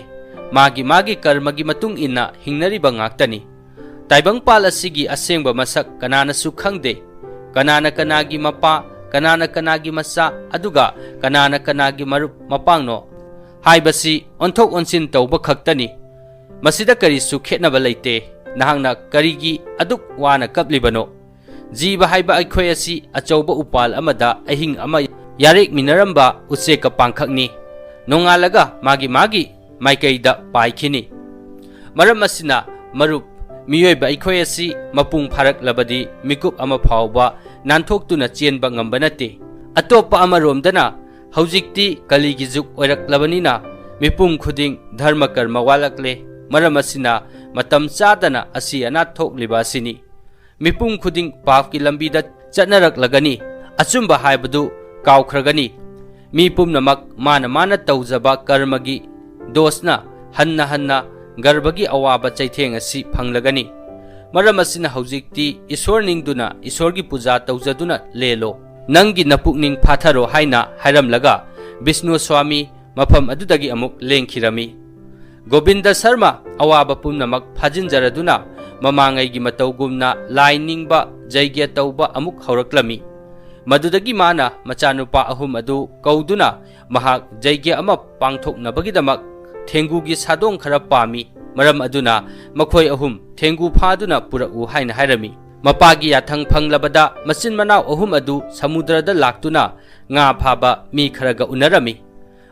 ꯃꯥꯒꯤ ꯃꯥꯒꯤ ꯀꯔꯃꯒꯤ ꯃꯇꯨꯡ ꯏꯟꯅ ꯍꯤꯡꯅꯔꯤꯕ ꯉꯥꯛꯇꯅꯤ꯫ ꯇꯥꯏꯕꯪꯄꯥꯜ ꯑꯁꯤꯒꯤ ꯑꯁꯦꯡꯕ ꯃꯁꯛ ꯀꯅꯥꯅꯁꯨ ꯈꯪꯗꯦ꯫ ꯀꯅꯥꯅ ꯀꯅꯥꯒꯤ ꯃꯄꯥ, ꯀꯅꯥꯅ ꯀꯅꯥꯒꯤ ꯃꯆꯥ, ꯑꯗꯨꯒ ꯀꯅꯥꯅ ꯀꯅꯥꯒꯤ ꯃꯔꯨꯞ ꯃꯄꯥꯡꯅꯣ ꯍꯥꯏꯕꯁꯤ ꯑꯣꯟꯊꯣꯛ ꯑꯣꯟꯁꯤꯟ ꯇꯧꯕ ꯈꯛꯇꯅꯤ꯫ ꯃꯁꯤꯗ ꯀꯔꯤꯁꯨ ꯈꯦꯠꯅꯕ ꯂꯩꯇꯦ꯫ ꯅꯍꯥꯛꯅ ꯀꯔꯤꯒꯤ ꯑꯗꯨꯛ ꯋꯥꯅ ꯀꯞꯂꯤꯕꯅꯣ? ꯖꯤꯕ ꯍꯥꯏꯕ ꯑꯩꯈꯣꯏ ꯑꯁꯤ ꯑꯆꯧꯕ ꯎꯄꯥꯜ ꯑꯃꯗ ꯑꯍꯤꯡ ꯑꯃ ꯌꯥꯔꯦꯛꯃꯤꯟꯅꯔꯝꯕ ꯎꯆꯦꯛꯀ ꯄꯥꯡꯈꯛꯅꯤ꯫ ꯅꯣꯡꯉꯥꯜꯂꯒ ꯃꯥꯒꯤ ꯃꯥꯒꯤ ꯃꯥꯏꯀꯩꯗ ꯄꯥꯏꯈꯤꯅꯤ꯫ ꯃꯔꯝ ꯑꯁꯤꯅ, ꯃꯔꯨꯞ, ꯃꯤꯑꯣꯏꯕ ꯑꯩꯈꯣꯏ ꯑꯁꯤ ꯃꯄꯨꯡ ꯐꯥꯔꯛꯂꯕꯗꯤ ꯃꯤꯀꯨꯞ ꯑꯃ ꯐꯥꯎꯕ ꯅꯥꯟꯊꯣꯛꯇꯨꯅ ꯆꯦꯟꯕ ꯉꯝꯕ ꯅꯠꯇꯦ꯫ ꯑꯇꯣꯞꯄ ꯑꯃꯔꯣꯝꯗꯅ, ꯍꯧꯖꯤꯛꯇꯤ ꯀꯂꯤꯒꯤ ꯖꯨꯛ ꯑꯣꯏꯔꯛꯂꯕꯅꯤꯅ ꯃꯤꯄꯨꯝ ꯈꯨꯗꯤꯡ ꯙꯔꯃ ꯀꯔꯃ ꯋꯥꯠꯂꯛꯂꯦ꯫ ꯃꯔꯝ ꯑꯁꯤꯅ, ꯃꯇꯝ ꯆꯥꯗꯅ ꯑꯁꯤ ꯑꯅꯥ ꯊꯣꯛꯂꯤꯕ ꯑꯁꯤꯅꯤ꯫ ꯃꯤꯄꯨꯝ ꯈꯨꯗꯤꯡ ꯄꯥꯞꯀꯤ ꯂꯝꯕꯤꯗ ꯆꯠꯅꯔꯛꯂꯒꯅꯤ꯫ ꯑꯆꯨꯝꯕ ꯍꯥꯏꯕꯗꯨ ꯀꯥꯎꯈ꯭ꯔꯒꯅꯤ꯫ ꯃꯤ ꯄꯨꯝꯅꯃꯛ ꯃꯥꯅ ꯃꯥꯅ ꯇꯧꯖꯕ ꯀꯔꯃꯒꯤ ꯗꯣꯁꯅ ꯍꯟꯅ ꯍꯟꯅ ꯒꯔꯚꯒꯤ ꯑꯋꯥꯕ ꯆꯩꯊꯦꯡ ꯑꯁꯤ ꯐꯪꯂꯒꯅꯤ꯫ ꯃꯔꯝ ꯑꯁꯤꯅ, ꯍꯧꯖꯤꯛꯇꯤ ꯏꯁꯣꯔ ꯅꯤꯡꯗꯨꯅ ꯏꯁꯣꯔꯒꯤ ꯄꯨꯖꯥ ꯇꯧꯖꯗꯨꯅ ꯂꯦꯜꯂꯣ꯫ ꯅꯪꯒꯤ ꯅꯄꯨꯛꯅꯤꯡ ꯐꯥꯊꯔꯣ" ꯍꯥꯏꯅ ꯍꯥꯏꯔꯝꯂꯒ ꯕꯤꯁꯅꯨ ꯁ꯭ꯋꯥꯃꯤ ꯃꯐꯝ ꯑꯗꯨꯗꯒꯤ ꯑꯃꯨꯛ ꯂꯦꯡꯈꯤꯔꯝꯃꯤ꯫ ꯒꯣꯕꯤꯟꯗ ꯁꯔꯃ ꯑꯋꯥꯕ ꯄꯨꯝꯅꯃꯛ ꯐꯥꯖꯤꯟꯖꯔꯗꯨꯅ ꯃꯃꯥꯡꯉꯩꯒꯤ ꯃꯇꯧꯒꯨꯝꯅ ꯂꯥꯏ ꯅꯤꯡꯕ ꯖꯩꯒ꯭ꯌ ꯇꯧꯕ ꯑꯃꯨꯛ ꯍꯧꯔꯛꯂꯝꯃꯤ꯫ ꯃꯗꯨꯗꯒꯤ ꯃꯥꯅ ꯃꯆꯥꯅꯨꯄꯥ ꯑꯍꯨꯝ ꯑꯗꯨ ꯀꯧꯗꯨꯅ ꯃꯍꯥꯛ ꯖꯩꯒ꯭ꯌ ꯑꯃ ꯄꯥꯡꯊꯣꯛꯅꯕꯒꯤꯗꯃꯛ ꯊꯦꯡꯒꯨꯒꯤ ꯁꯥꯗꯣꯡ ꯈꯔ ꯄꯥꯝꯃꯤ꯫ ꯃꯔꯝ ꯑꯗꯨꯅ ꯃꯈꯣꯏ ꯑꯍꯨꯝ ꯊꯦꯡꯒꯨ ꯐꯥꯗꯨꯅ ꯄꯨꯔꯛꯎ ꯍꯥꯏꯅ ꯍꯥꯏꯔꯝꯃꯤ꯫ ꯃꯄꯥꯒꯤ ꯌꯥꯊꯪ ꯐꯪꯂꯕꯗ ꯃꯆꯤꯟ ꯃꯅꯥꯎ ꯑꯍꯨꯝ ꯑꯗꯨ ꯁꯃꯨꯗ꯭ꯔꯗ ꯂꯥꯛꯇꯨꯅ ꯉꯥ ꯐꯥꯕ ꯃꯤ ꯈꯔꯒ ꯎꯅꯔꯝꯃꯤ꯫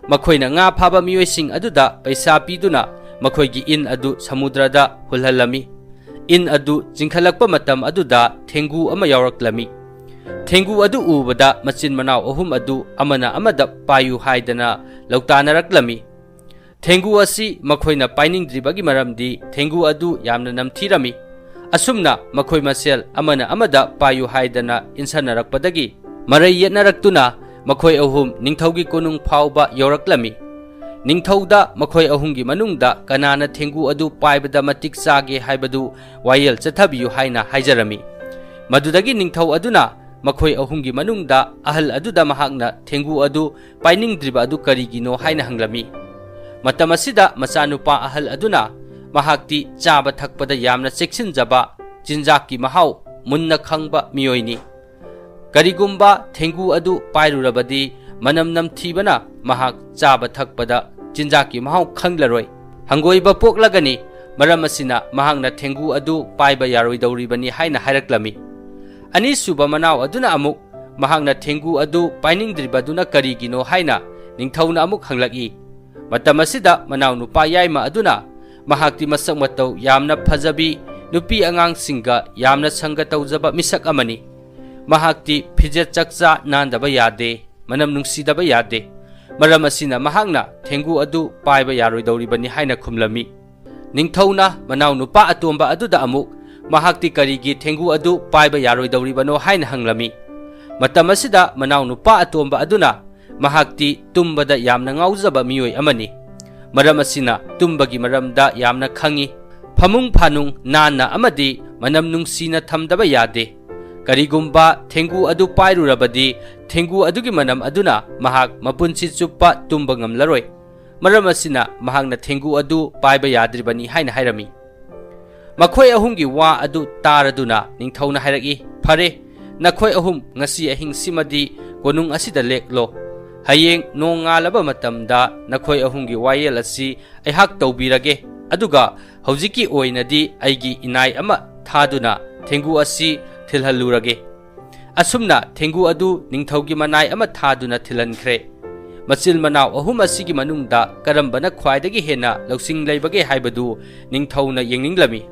ꯃꯈꯣꯏꯅ ꯉꯥ ꯐꯥꯕ ꯃꯤꯑꯣꯏꯁꯤꯡ ꯑꯗꯨꯗ ꯄꯩꯁꯥ ꯄꯤꯗꯨꯅ ꯃꯈꯣꯏꯒꯤ ꯏꯟ ꯑꯗꯨ ꯁꯃꯨꯗ꯭ꯔꯗ ꯍꯨꯜꯍꯜꯂꯝꯃꯤ꯫ ꯏꯟ ꯑꯗꯨ ꯆꯤꯡꯈꯠꯂꯛꯄ ꯃꯇꯝ ꯑꯗꯨꯗ ꯊꯦꯡꯒꯨ ꯑꯃ ꯌꯥꯎꯔꯛꯂꯝꯃꯤ꯫ ꯊꯦꯡꯒꯨ ꯑꯗꯨ ꯎꯕꯗ ꯃꯆꯤꯟ ꯃꯅꯥꯎ ꯑꯍꯨꯝ ꯑꯗꯨ ꯑꯃꯅ ꯑꯃꯗ ꯄꯥꯏꯌꯨ ꯍꯥꯏꯗꯅ ꯂꯧꯇꯥꯅꯔꯛꯂꯝꯃꯤ꯫ ꯊꯦꯡꯒꯨ ꯑꯁꯤ ꯃꯈꯣꯏꯅ ꯄꯥꯏꯅꯤꯡꯗ꯭ꯔꯤꯕꯒꯤ ꯃꯔꯝꯗꯤ ꯊꯦꯡꯒꯨ ꯑꯗꯨ ꯌꯥꯝꯅ ꯅꯝꯊꯤꯔꯝꯃꯤ꯫ ꯑꯁꯨꯝꯅ ꯃꯈꯣꯏ ꯃꯁꯦꯜ ꯑꯃꯅ ꯑꯃꯗ ꯄꯥꯏꯌꯨ ꯍꯥꯏꯗꯅ ꯏꯟꯁꯟꯅꯔꯛꯄꯗꯒꯤ ꯃꯔꯩ ꯌꯦꯠꯅꯔꯛꯇꯨꯅ ꯃꯈꯣꯏ ꯑꯍꯨꯝ ꯅꯤꯡꯊꯧꯒꯤ ꯀꯣꯅꯨꯡ ꯐꯥꯎꯕ ꯌꯧꯔꯛꯂꯝꯃꯤ꯫ ꯅꯤꯡꯊꯧꯗ ꯃꯈꯣꯏ ꯑꯍꯨꯝꯒꯤ ꯃꯅꯨꯡꯗ ꯀꯅꯥꯅ ꯊꯦꯡꯒꯨ ꯑꯗꯨ ꯄꯥꯏꯕꯗ ꯃꯇꯤꯛ ꯆꯥꯒꯦ ꯍꯥꯏꯕꯗꯨ ꯋꯥꯌꯦꯜ ꯆꯠꯊꯕꯤꯌꯨ ꯍꯥꯏꯅ ꯍꯥꯏꯖꯔꯝꯃꯤ꯫ ꯃꯗꯨꯗꯒꯤ ꯅꯤꯡꯊꯧ ꯑꯗꯨꯅ ꯃꯈꯣꯏ ꯑꯍꯨꯝꯒꯤ ꯃꯅꯨꯡꯗ ꯑꯍꯜ ꯑꯗꯨꯗ ꯃꯍꯥꯛꯅ ꯊꯦꯡꯒꯨ ꯑꯗꯨ ꯄꯥꯏꯅꯤꯡꯗ꯭ꯔꯤꯕ ꯑꯗꯨ ꯀꯔꯤꯒꯤꯅꯣ ꯍꯥꯏꯅ ꯍꯪꯂꯝꯃꯤ꯫ ꯃꯇꯝ ꯑꯁꯤꯗ ꯃꯆꯥꯅꯨꯄꯥ ꯑꯍꯜ ꯑꯗꯨꯅ ꯃꯍꯥꯛꯇꯤ ꯆꯥꯕ ꯊꯛꯄꯗ ꯌꯥꯝꯅ ꯆꯦꯛꯁꯤꯟꯖꯕ, ꯆꯤꯟꯖꯥꯛꯀꯤ ꯃꯍꯥꯎ ꯃꯨꯟꯅ ꯈꯪꯕ ꯃꯤꯑꯣꯏꯅꯤ꯫ ꯀꯔꯤꯒꯨꯝꯕ ꯊꯦꯡꯒꯨ ꯑꯗꯨ ꯄꯥꯏꯔꯨꯔꯕꯗꯤ ꯃꯅꯝ ꯅꯝꯊꯤꯕꯅ ꯃꯍꯥꯛ ꯆꯥꯕ ꯊꯛꯄꯗ ꯆꯤꯟꯖꯥꯛꯀꯤ ꯃꯍꯥꯎ ꯈꯪꯂꯔꯣꯏ, ꯍꯪꯒꯣꯏꯕ ꯄꯣꯛꯂꯒꯅꯤ꯫ ꯃꯔꯝ ꯑꯁꯤꯅ ꯃꯍꯥꯛꯅ ꯊꯦꯡꯒꯨ ꯑꯗꯨ ꯄꯥꯏꯕ ꯌꯥꯔꯣꯏꯗꯧꯔꯤꯕꯅꯤ ꯍꯥꯏꯅ ꯍꯥꯏꯔꯛꯂꯝꯃꯤ꯫ ꯑꯅꯤꯁꯨꯕ ꯃꯅꯥꯎ ꯑꯗꯨꯅ ꯑꯃꯨꯛ ꯃꯍꯥꯛꯅ ꯊꯦꯡꯒꯨ ꯑꯗꯨ ꯄꯥꯏꯅꯤꯡꯗ꯭ꯔꯤꯕꯗꯨꯅ ꯀꯔꯤꯒꯤꯅꯣ ꯍꯥꯏꯅ ꯅꯤꯡꯊꯧꯅ ꯑꯃꯨꯛ ꯍꯪꯂꯛꯏ꯫ ꯃꯇꯝ ꯑꯁꯤꯗ ꯃꯅꯥꯎ ꯅꯨꯄꯥ ꯌꯥꯏꯃ ꯑꯗꯨꯅ ꯃꯍꯥꯛꯇꯤ ꯃꯁꯛ ꯃꯇꯧ ꯌꯥꯝꯅ ꯐꯖꯕꯤ, ꯅꯨꯄꯤ ꯑꯉꯥꯡꯁꯤꯡꯒ ꯌꯥꯝꯅ ꯁꯪꯒ ꯇꯧꯖꯕ ꯃꯤꯁꯛ ꯑꯃꯅꯤ꯫ ꯃꯍꯥꯛꯇꯤ ꯐꯤꯖꯦꯠ ꯆꯛꯆꯥ ꯅꯥꯟꯗꯕ ꯌꯥꯗꯦ, ꯃꯅꯝ ꯅꯨꯡꯁꯤꯗꯕ ꯌꯥꯗꯦ꯫ ꯃꯔꯝ ꯑꯁꯤꯅ ꯃꯍꯥꯛꯅ ꯊꯦꯡꯒꯨ ꯑꯗꯨ ꯄꯥꯏꯕ ꯌꯥꯔꯣꯏꯗꯧꯔꯤꯕꯅꯤ ꯍꯥꯏꯅ ꯈꯨꯝꯂꯝꯃꯤ꯫ ꯅꯤꯡꯊꯧꯅ ꯃꯅꯥꯎ ꯅꯨꯄꯥ ꯑꯇꯣꯝꯕ ꯑꯗꯨꯗ ꯑꯃꯨꯛ ꯃꯍꯥꯛꯇꯤ ꯀꯔꯤꯒꯤ ꯊꯦꯡꯒꯨ ꯑꯗꯨ ꯄꯥꯏꯕ ꯌꯥꯔꯣꯏꯗꯧꯔꯤꯕꯅꯣ ꯍꯥꯏꯅ ꯍꯪꯂꯝꯃꯤ꯫ ꯃꯇꯝ ꯑꯁꯤꯗ ꯃꯅꯥꯎ ꯅꯨꯄꯥ ꯑꯇꯣꯝꯕ ꯑꯗꯨꯅ ꯃꯍꯥꯛꯇꯤ ꯇꯨꯝꯕꯗ ꯌꯥꯝꯅ ꯉꯥꯎꯖꯕ ꯃꯤꯑꯣꯏ ꯑꯃꯅꯤ꯫ ꯃꯔꯝ ꯑꯁꯤꯅ ꯇꯨꯝꯕꯒꯤ ꯃꯔꯝꯗ ꯌꯥꯝꯅ ꯈꯪꯏ꯫ ꯐꯃꯨꯡ ꯐꯥꯅꯨꯡ ꯅꯥꯟꯅ ꯑꯃꯗꯤ ꯃꯅꯝ ꯅꯨꯡꯁꯤꯅ ꯊꯝꯗꯕ ꯌꯥꯗꯦ꯫ ꯀꯔꯤꯒꯨꯝꯕ ꯊꯦꯡꯒꯨ ꯑꯗꯨ ꯄꯥꯏꯔꯨꯔꯕꯗꯤ ꯊꯦꯡꯒꯨ ꯑꯗꯨꯒꯤ ꯃꯅꯝ ꯑꯗꯨꯅ ꯃꯍꯥꯛ ꯃꯄꯨꯟꯁꯤ ꯆꯨꯞꯄ ꯇꯨꯝꯕ ꯉꯝꯂꯔꯣꯏ꯫ ꯃꯔꯝ ꯑꯁꯤꯅ ꯃꯍꯥꯛꯅ ꯊꯦꯡꯒꯨ ꯑꯗꯨ ꯄꯥꯏꯕ ꯌꯥꯗ꯭ꯔꯤꯕꯅꯤ ꯍꯥꯏꯅ ꯍꯥꯏꯔꯝꯃꯤ꯫ ꯃꯈꯣꯏ ꯑꯍꯨꯝꯒꯤ ꯋꯥ ꯑꯗꯨ ꯇꯥꯔꯗꯨꯅ ꯅꯤꯡꯊꯧꯅ ꯍꯥꯏꯔꯛꯏ, "ꯐꯔꯦ, ꯅꯈꯣꯏ ꯑꯍꯨꯝ ꯉꯁꯤ ꯑꯍꯤꯡꯁꯤꯃꯗꯤ ꯀꯣꯅꯨꯡ ꯑꯁꯤꯗ ꯂꯦꯛꯂꯣ꯫ ꯍꯌꯦꯡ ꯅꯣꯡꯉꯥꯜꯂꯕ ꯃꯇꯝꯗ ꯅꯈꯣꯏ ꯑꯍꯨꯝꯒꯤ ꯋꯥꯌꯦꯜ ꯑꯁꯤ ꯑꯩꯍꯥꯛ ꯇꯧꯕꯤꯔꯒꯦ, ꯑꯗꯨꯒ ꯍꯧꯖꯤꯛꯀꯤ ꯑꯣꯏꯅꯗꯤ ꯑꯩꯒꯤ ꯏꯅꯥꯏ ꯑꯃ ꯊꯥꯗꯨꯅ ꯊꯦꯡꯒꯨ ꯑꯁꯤ ꯊꯤꯜꯍꯜꯂꯨꯔꯒꯦ꯫" ꯑꯁꯨꯝꯅ ꯊꯦꯡꯒꯨ ꯑꯗꯨ ꯅꯤꯡꯊꯧꯒꯤ ꯃꯅꯥꯏ ꯑꯃ ꯊꯥꯗꯨꯅ ꯊꯤꯜꯍꯟꯈ꯭ꯔꯦ꯫ ꯃꯆꯤꯜ ꯃꯅꯥꯎ ꯑꯍꯨꯝ ꯑꯁꯤꯒꯤ ꯃꯅꯨꯡꯗ ꯀꯔꯝꯕꯅ ꯈ꯭ꯋꯥꯏꯗꯒꯤ ꯍꯦꯟꯅ ꯂꯧꯁꯤꯡ ꯂꯩꯕꯒꯦ ꯍꯥꯏꯕꯗꯨ ꯅꯤꯡꯊꯧꯅ ꯌꯦꯡꯅꯤꯡꯂꯝꯃꯤ꯫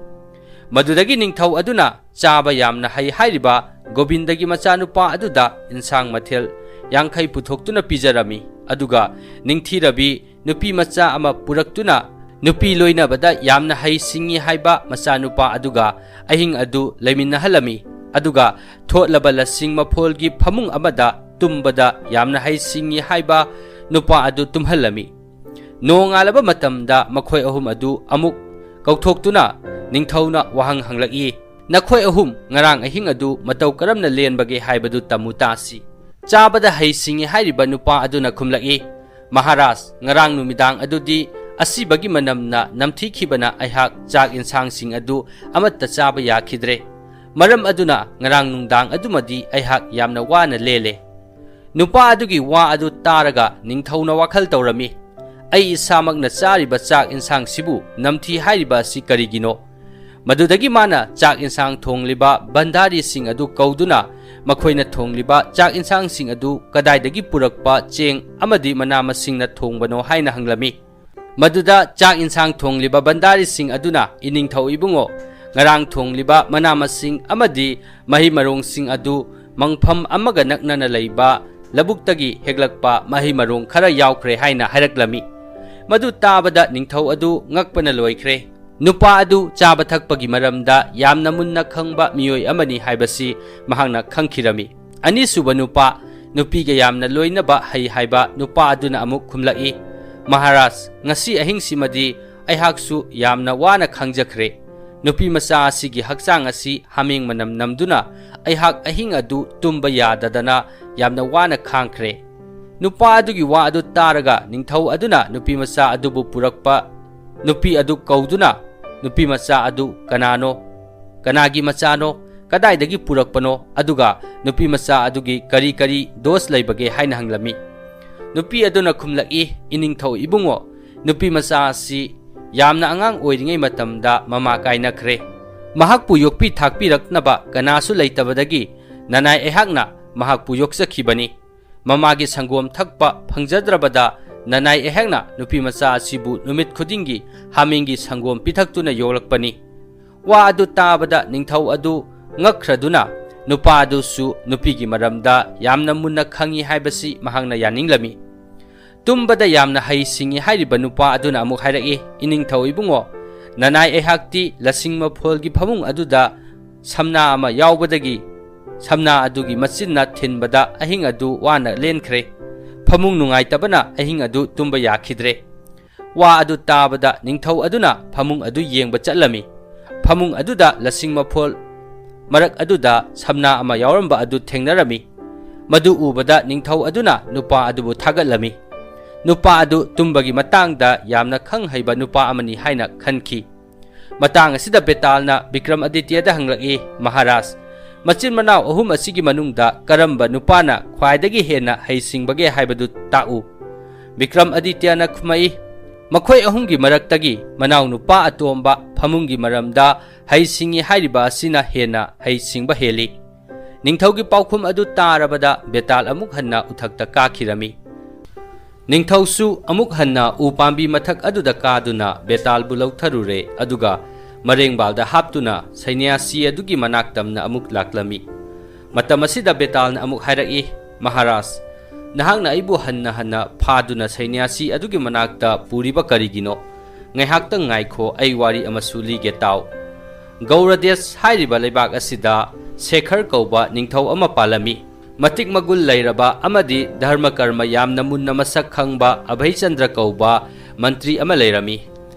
ꯃꯗꯨꯗꯒꯤ ꯅꯤꯡꯊꯧ ꯑꯗꯨꯅ ꯆꯥꯕ ꯌꯥꯝꯅ ꯍꯩ ꯍꯥꯏꯔꯤꯕ ꯒꯣꯕꯤꯟꯗꯒꯤ ꯃꯆꯥꯅꯨꯄꯥ ꯑꯗꯨꯗ ꯏꯟꯁꯥꯡ ꯃꯊꯦꯜ ꯌꯥꯡꯈꯩ ꯄꯨꯊꯣꯛꯇꯨꯅ ꯄꯤꯖꯔꯝꯃꯤ꯫ ꯑꯗꯨꯒ ꯅꯤꯡꯊꯤꯔꯕꯤ ꯅꯨꯄꯤ ꯃꯆꯥ ꯑꯃ ꯄꯨꯔꯛꯇꯨꯅ ꯅꯨꯄꯤ ꯂꯣꯏꯅꯕꯗ ꯌꯥꯝꯅ ꯍꯩ ꯁꯤꯡꯉꯤ ꯍꯥꯏꯕ ꯃꯆꯥꯅꯨꯄꯥ ꯑꯗꯨꯒ ꯑꯍꯤꯡ ꯑꯗꯨ ꯂꯩꯃꯤꯟꯅꯍꯜꯂꯝꯃꯤ꯫ ꯑꯗꯨꯒ ꯊꯣꯠꯂꯕ ꯂꯁꯤꯡ ꯃꯐꯣꯜꯒꯤ ꯐꯃꯨꯡ ꯑꯃꯗ ꯇꯨꯝꯕꯗ ꯌꯥꯝꯅ ꯍꯩ ꯁꯤꯡꯉꯤ ꯍꯥꯏꯕ ꯅꯨꯄꯥ ꯑꯗꯨ ꯇꯨꯝꯍꯜꯂꯝꯃꯤ꯫ ꯅꯣꯡꯉꯥꯜꯂꯕ ꯃꯇꯝꯗ ꯃꯈꯣꯏ ꯑꯍꯨꯝ ꯑꯗꯨ ꯑꯃꯨꯛ ꯀꯧꯊꯣꯛꯇꯨꯅ ꯅꯤꯡꯊꯧꯅ ꯋꯥꯍꯪ ꯍꯪꯂꯛꯏ, ꯅꯈꯣꯏ ꯑꯍꯨꯝ ꯉꯔꯥꯡ ꯑꯍꯤꯡ ꯑꯗꯨ ꯃꯇꯧ ꯀꯔꯝꯅ ꯂꯦꯟꯕꯒꯦ ꯍꯥꯏꯕꯗꯨ ꯇꯝꯃꯨ ꯇꯥꯁꯤ꯫ ꯆꯥꯕꯗ ꯍꯩ ꯁꯤꯡꯏ ꯍꯥꯏꯔꯤꯕ ꯅꯨꯄꯥ ꯑꯗꯨꯅ ꯈꯨꯝꯂꯛꯏ, "ꯃꯍꯥꯔꯥꯖ, ꯉꯔꯥꯡ ꯅꯨꯃꯤꯗꯥꯡ ꯑꯗꯨꯗꯤ ꯑꯁꯤꯕꯒꯤ ꯃꯅꯝꯅ ꯅꯝꯊꯤꯈꯤꯕꯅ ꯑꯩꯍꯥꯛ ꯆꯥꯛ ꯏꯟꯁꯥꯡꯁꯤꯡ ꯑꯗꯨ ꯑꯃꯠꯇ ꯆꯥꯕ ꯌꯥꯈꯤꯗ꯭ꯔꯦ꯫ ꯃꯔꯝ ꯑꯗꯨꯅ ꯉꯔꯥꯡ ꯅꯨꯡꯗꯥꯡ ꯑꯗꯨꯃꯗꯤ ꯑꯩꯍꯥꯛ ꯌꯥꯝꯅ ꯋꯥꯅ ꯂꯦꯜꯂꯦ꯫" ꯅꯨꯄꯥ ꯑꯗꯨꯒꯤ ꯋꯥ ꯑꯗꯨ ꯇꯥꯔꯒ ꯅꯤꯡꯊꯧꯅ ꯋꯥꯈꯜ ꯇꯧꯔꯝꯃꯤ, "ꯑꯩ ꯏꯁꯥꯃꯛꯅ ꯆꯥꯔꯤꯕ ꯆꯥꯛ ꯏꯟꯁꯥꯡꯁꯤꯕꯨ ꯅꯝꯊꯤ ꯍꯥꯏꯔꯤꯕ ꯑꯁꯤ ꯀꯔꯤꯒꯤꯅꯣ?" ꯃꯗꯨꯗꯒꯤ ꯃꯥꯅ ꯆꯥꯛ ꯏꯟꯁꯥꯡ ꯊꯣꯡꯂꯤꯕ ꯚꯟꯗꯥꯔꯤꯁꯤꯡ ꯑꯗꯨ ꯀꯧꯗꯨꯅ, ꯃꯈꯣꯏꯅ ꯊꯣꯡꯂꯤꯕ ꯆꯥꯛ ꯏꯟꯁꯥꯡꯁꯤꯡ ꯑꯗꯨ ꯀꯗꯥꯏꯗꯒꯤ ꯄꯨꯔꯛꯄ ꯆꯦꯡ ꯑꯃꯗꯤ ꯃꯅꯥ ꯃꯁꯤꯡꯅ ꯊꯣꯡꯕꯅꯣ ꯍꯥꯏꯅ ꯍꯪꯂꯝꯃꯤ꯫ ꯃꯗꯨꯗ ꯆꯥꯛ ꯏꯟꯁꯥꯡ ꯊꯣꯡꯂꯤꯕ ꯚꯟꯗꯥꯔꯤꯁꯤꯡ ꯑꯗꯨꯅ, "ꯏꯅꯤꯡꯊꯧ ꯏꯕꯨꯡꯉꯣ, ꯉꯔꯥꯡ ꯊꯣꯡꯂꯤꯕ ꯃꯅꯥ ꯃꯁꯤꯡ ꯑꯃꯗꯤ ꯃꯍꯩ ꯃꯔꯣꯡꯁꯤꯡ ꯑꯗꯨ ꯃꯪꯐꯝ ꯑꯃꯒ ꯅꯛꯅꯅ ꯂꯩꯕ ꯂꯧꯕꯨꯛꯇꯒꯤ ꯍꯦꯛꯂꯛꯄ ꯃꯍꯩ ꯃꯔꯣꯡ ꯈꯔ ꯌꯥꯎꯈ꯭ꯔꯦ" ꯍꯥꯏꯅ ꯍꯥꯏꯔꯛꯂꯝꯃꯤ꯫ ꯃꯗꯨ ꯇꯥꯕꯗ ꯅꯤꯡꯊꯧ ꯑꯗꯨ ꯉꯛꯄꯅ ꯂꯣꯏꯈ꯭ꯔꯦ꯫ ꯅꯨꯄꯥ ꯑꯗꯨ ꯆꯥꯕ ꯊꯛꯄꯒꯤ ꯃꯔꯝꯗ ꯌꯥꯝꯅ ꯃꯨꯟꯅ ꯈꯪꯕ ꯃꯤꯑꯣꯏ ꯑꯃꯅꯤ ꯍꯥꯏꯕꯁꯤ ꯃꯍꯥꯛꯅ ꯈꯪꯈꯤꯔꯝꯃꯤ꯫ ꯑꯅꯤꯁꯨꯕ ꯅꯨꯄꯥ, ꯅꯨꯄꯤꯒ ꯌꯥꯝꯅ ꯂꯣꯏꯅꯕ ꯍꯩ ꯍꯥꯏꯕ ꯅꯨꯄꯥ ꯑꯗꯨꯅ ꯑꯃꯨꯛ ꯈꯨꯝꯂꯛꯏ, "ꯃꯍꯥꯔꯥꯖ, ꯉꯁꯤ ꯑꯍꯤꯡꯁꯤꯃꯗꯤ ꯑꯩꯍꯥꯛꯁꯨ ꯌꯥꯝꯅ ꯋꯥꯅ ꯈꯥꯡꯖꯈ꯭ꯔꯦ꯫ ꯅꯨꯄꯤ ꯃꯆꯥ ꯑꯁꯤꯒꯤ ꯍꯛꯆꯥꯡ ꯑꯁꯤ ꯍꯥꯃꯦꯡ ꯃꯅꯝ ꯅꯝꯗꯨꯅ ꯑꯩꯍꯥꯛ ꯑꯍꯤꯡ ꯑꯗꯨ ꯇꯨꯝꯕ ꯌꯥꯗꯗꯅ ꯌꯥꯝꯅ ꯋꯥꯅ ꯈꯥꯡꯈ꯭ꯔꯦ꯫" ꯅꯨꯄꯥ ꯑꯗꯨꯒꯤ ꯋꯥ ꯑꯗꯨ ꯇꯥꯔꯒ ꯅꯤꯡꯊꯧ ꯑꯗꯨꯅ ꯅꯨꯄꯤ ꯃꯆꯥ ꯑꯗꯨꯕꯨ ꯄꯨꯔꯛꯄ ꯅꯨꯄꯤ ꯑꯗꯨ ꯀꯧꯗꯨꯅ, "ꯅꯨꯄꯤ ꯃꯆꯥ ꯑꯗꯨ ꯀꯅꯥꯅꯣ? ꯀꯅꯥꯒꯤ ꯃꯆꯥꯅꯣ? ꯀꯗꯥꯏꯗꯒꯤ ꯄꯨꯔꯛꯄꯅꯣ? ꯑꯗꯨꯒ ꯅꯨꯄꯤ ꯃꯆꯥ ꯑꯗꯨꯒꯤ ꯀꯔꯤ ꯀꯔꯤ ꯗꯣꯁ ꯂꯩꯕꯒꯦ?" ꯍꯥꯏꯅ ꯍꯪꯂꯝꯃꯤ꯫ ꯅꯨꯄꯤ ꯑꯗꯨꯅ ꯈꯨꯝꯂꯛꯏ, "ꯏꯅꯤꯡꯊꯧ ꯏꯕꯨꯡꯉꯣ, ꯅꯨꯄꯤ ꯃꯆꯥ ꯑꯁꯤ ꯌꯥꯝꯅ ꯑꯉꯥꯡ ꯑꯣꯏꯔꯤꯉꯩ ꯃꯇꯝꯗ ꯃꯃꯥ ꯀꯥꯏꯅꯈ꯭ꯔꯦ꯫ ꯃꯍꯥꯛꯄꯨ ꯌꯣꯛꯄꯤ ꯊꯥꯛꯄꯤꯔꯛꯅꯕ ꯀꯅꯥꯁꯨ ꯂꯩꯇꯕꯗꯒꯤ ꯅꯅꯥꯏ ꯑꯩꯍꯥꯛꯅ ꯃꯍꯥꯛꯄꯨ ꯌꯣꯛꯆꯈꯤꯕꯅꯤ꯫ ꯃꯃꯥꯒꯤ ꯁꯪꯒꯣꯝ ꯊꯛꯄ ꯐꯪꯖꯗ꯭ꯔꯕꯗ ꯅꯅꯥꯏ ꯑꯩꯍꯥꯛꯅ ꯅꯨꯄꯤ ꯃꯆꯥ ꯑꯁꯤꯕꯨ ꯅꯨꯃꯤꯠ ꯈꯨꯗꯤꯡꯒꯤ ꯍꯥꯃꯦꯡꯒꯤ ꯁꯪꯒꯣꯝ ꯄꯤꯊꯛꯇꯨꯅ ꯌꯣꯛꯂꯛꯄꯅꯤ꯫" ꯋꯥ ꯑꯗꯨ ꯇꯥꯕꯗ ꯅꯤꯡꯊꯧ ꯑꯗꯨ ꯉꯛꯈ꯭ꯔꯗꯨꯅ, ꯅꯨꯄꯥ ꯑꯗꯨꯁꯨ ꯅꯨꯄꯤꯒꯤ ꯃꯔꯝꯗ ꯌꯥꯝꯅ ꯃꯨꯟꯅ ꯈꯪꯏ ꯍꯥꯏꯕꯁꯤ ꯃꯍꯥꯛꯅ ꯌꯥꯅꯤꯡꯂꯝꯃꯤ꯫ ꯇꯨꯝꯕꯗ ꯌꯥꯝꯅ ꯍꯩ ꯁꯤꯡꯏ ꯍꯥꯏꯔꯤꯕ ꯅꯨꯄꯥ ꯑꯗꯨꯅ ꯑꯃꯨꯛ ꯍꯥꯏꯔꯛꯏ, "ꯏꯅꯤꯡꯊꯧ ꯏꯕꯨꯡꯉꯣ, ꯅꯅꯥꯏ ꯑꯩꯍꯥꯛꯇꯤ ꯂꯁꯤꯡ ꯃꯐꯣꯜꯒꯤ ꯐꯃꯨꯡ ꯑꯗꯨꯗ ꯁꯝꯅꯥ ꯑꯃ ꯌꯥꯎꯕꯗꯒꯤ ꯁꯝꯅꯥ ꯑꯗꯨꯒꯤ ꯃꯆꯤꯟꯅ ꯊꯤꯟꯕꯗ ꯑꯍꯤꯡ ꯑꯗꯨ ꯋꯥꯅ ꯂꯦꯟꯈ꯭ꯔꯦ꯫ ꯐꯃꯨꯡ ꯅꯨꯡꯉꯥꯏꯇꯕꯅ ꯑꯍꯤꯡ ꯑꯗꯨ ꯇꯨꯝꯕ ꯌꯥꯈꯤꯗ꯭ꯔꯦ꯫" ꯋꯥ ꯑꯗꯨ ꯇꯥꯕꯗ ꯅꯤꯡꯊꯧ ꯑꯗꯨꯅ ꯐꯃꯨꯡ ꯑꯗꯨ ꯌꯦꯡꯕ ꯆꯠꯂꯝꯃꯤ꯫ ꯐꯃꯨꯡ ꯑꯗꯨꯗ ꯂꯁꯤꯡ ꯃꯐꯣꯜ ꯃꯔꯛ ꯑꯗꯨꯗ ꯁꯝꯅꯥ ꯑꯃ ꯌꯥꯎꯔꯝꯕ ꯑꯗꯨ ꯊꯦꯡꯅꯔꯝꯃꯤ꯫ ꯃꯗꯨ ꯎꯕꯗ ꯅꯤꯡꯊꯧ ꯑꯗꯨꯅ ꯅꯨꯄꯥ ꯑꯗꯨꯕꯨ ꯊꯥꯒꯠꯂꯝꯃꯤ꯫ ꯅꯨꯄꯥ ꯑꯗꯨ ꯇꯨꯝꯕꯒꯤ ꯃꯇꯥꯡꯗ ꯌꯥꯝꯅ ꯈꯪ ꯍꯩꯕ ꯅꯨꯄꯥ ꯑꯃꯅꯤ ꯍꯥꯏꯅ ꯈꯟꯈꯤ꯫ ꯃꯇꯥꯡ ꯑꯁꯤꯗ ꯕꯦꯇꯥꯜꯅ ꯕꯤꯀ꯭ꯔꯝ ꯑꯗꯤꯇ꯭ꯌꯗ ꯍꯪꯂꯛꯏ, "ꯃꯍꯥꯔꯥꯖ, ꯃꯆꯤꯟ ꯃꯅꯥꯎ ꯑꯍꯨꯝ ꯑꯁꯤꯒꯤ ꯃꯅꯨꯡꯗ ꯀꯔꯝꯕ ꯅꯨꯄꯥꯅ ꯈ꯭ꯋꯥꯏꯗꯒꯤ ꯍꯦꯟꯅ ꯍꯩꯁꯤꯡꯕꯒꯦ ꯍꯥꯏꯕꯗꯨ ꯇꯥꯛꯎ"꯫ ꯕꯤꯀ꯭ꯔꯝ ꯑꯗꯤꯇ꯭ꯌꯅ ꯈꯨꯝꯃꯛꯏ, "ꯃꯈꯣꯏ ꯑꯍꯨꯝꯒꯤ ꯃꯔꯛꯇꯒꯤ ꯃꯅꯥꯎ ꯅꯨꯄꯥ ꯑꯇꯣꯝꯕ ꯐꯃꯨꯡꯒꯤ ꯃꯔꯝꯗ ꯍꯩꯁꯤꯡꯉꯤ ꯍꯥꯏꯔꯤꯕ ꯑꯁꯤꯅ ꯍꯦꯟꯅ ꯍꯩꯁꯤꯡꯕ ꯍꯦꯜꯂꯤ"꯫ ꯅꯤꯡꯊꯧꯒꯤ ꯄꯥꯎꯈꯨꯝ ꯑꯗꯨ ꯇꯥꯔꯕꯗ ꯕꯦꯇꯥꯜ ꯑꯃꯨꯛ ꯍꯟꯅ ꯎꯊꯛꯇ ꯀꯥꯈꯤꯔꯝꯃꯤ꯫ ꯅꯤꯡꯊꯧꯁꯨ ꯑꯃꯨꯛ ꯍꯟꯅ ꯎ ꯄꯥꯝꯕꯤ ꯃꯊꯛ ꯑꯗꯨꯗ ꯀꯥꯗꯨꯅ ꯕꯦꯇꯥꯜꯕꯨ ꯂꯧꯊꯔꯨꯔꯦ, ꯑꯗꯨꯒ ꯃꯔꯦꯡꯕꯥꯜꯗ ꯍꯥꯞꯇꯨꯅ ꯁꯩꯅ꯭ꯌꯥꯁꯤ ꯑꯗꯨꯒꯤ ꯃꯅꯥꯛ ꯇꯝꯅ ꯑꯃꯨꯛ ꯂꯥꯛꯂꯝꯃꯤ꯫ ꯃꯇꯝ ꯑꯁꯤꯗ ꯕꯦꯇꯥꯜꯅ ꯑꯃꯨꯛ ꯍꯥꯏꯔꯛꯏ, "ꯃꯍꯥꯔꯥꯖ, ꯅꯍꯥꯛꯅ ꯑꯩꯕꯨ ꯍꯟꯅ ꯍꯟꯅ ꯐꯥꯗꯨꯅ ꯁꯩꯅ꯭ꯌꯥꯁꯤ ꯑꯗꯨꯒꯤ ꯃꯅꯥꯛꯇ ꯄꯨꯔꯤꯕ ꯀꯔꯤꯒꯤꯅꯣ? ꯉꯥꯏꯍꯥꯛꯇꯪ ꯉꯥꯏꯈꯣ, ꯑꯩ ꯋꯥꯔꯤ ꯑꯃꯁꯨ ꯂꯤꯒꯦ ꯇꯥꯎ꯫ ꯒꯧꯔꯗꯦꯁ ꯍꯥꯏꯔꯤꯕ ꯂꯩꯕꯥꯛ ꯑꯁꯤꯗ ꯁꯦꯈꯔ ꯀꯧꯕ ꯅꯤꯡꯊꯧ ꯑꯃ ꯄꯥꯜꯂꯝꯃꯤ꯫ ꯃꯇꯤꯛ ꯃꯒꯨꯟ ꯂꯩꯔꯕ ꯑꯃꯗꯤ ꯙꯔꯃ ꯀꯔꯃ ꯌꯥꯝꯅ ꯃꯨꯟꯅ ꯃꯁꯛ ꯈꯪꯕ ꯑꯚꯩꯆꯟꯗ꯭ꯔ ꯀꯧꯕ ꯃꯟꯇ꯭ꯔꯤ ꯑꯃ ꯂꯩꯔꯝꯃꯤ꯫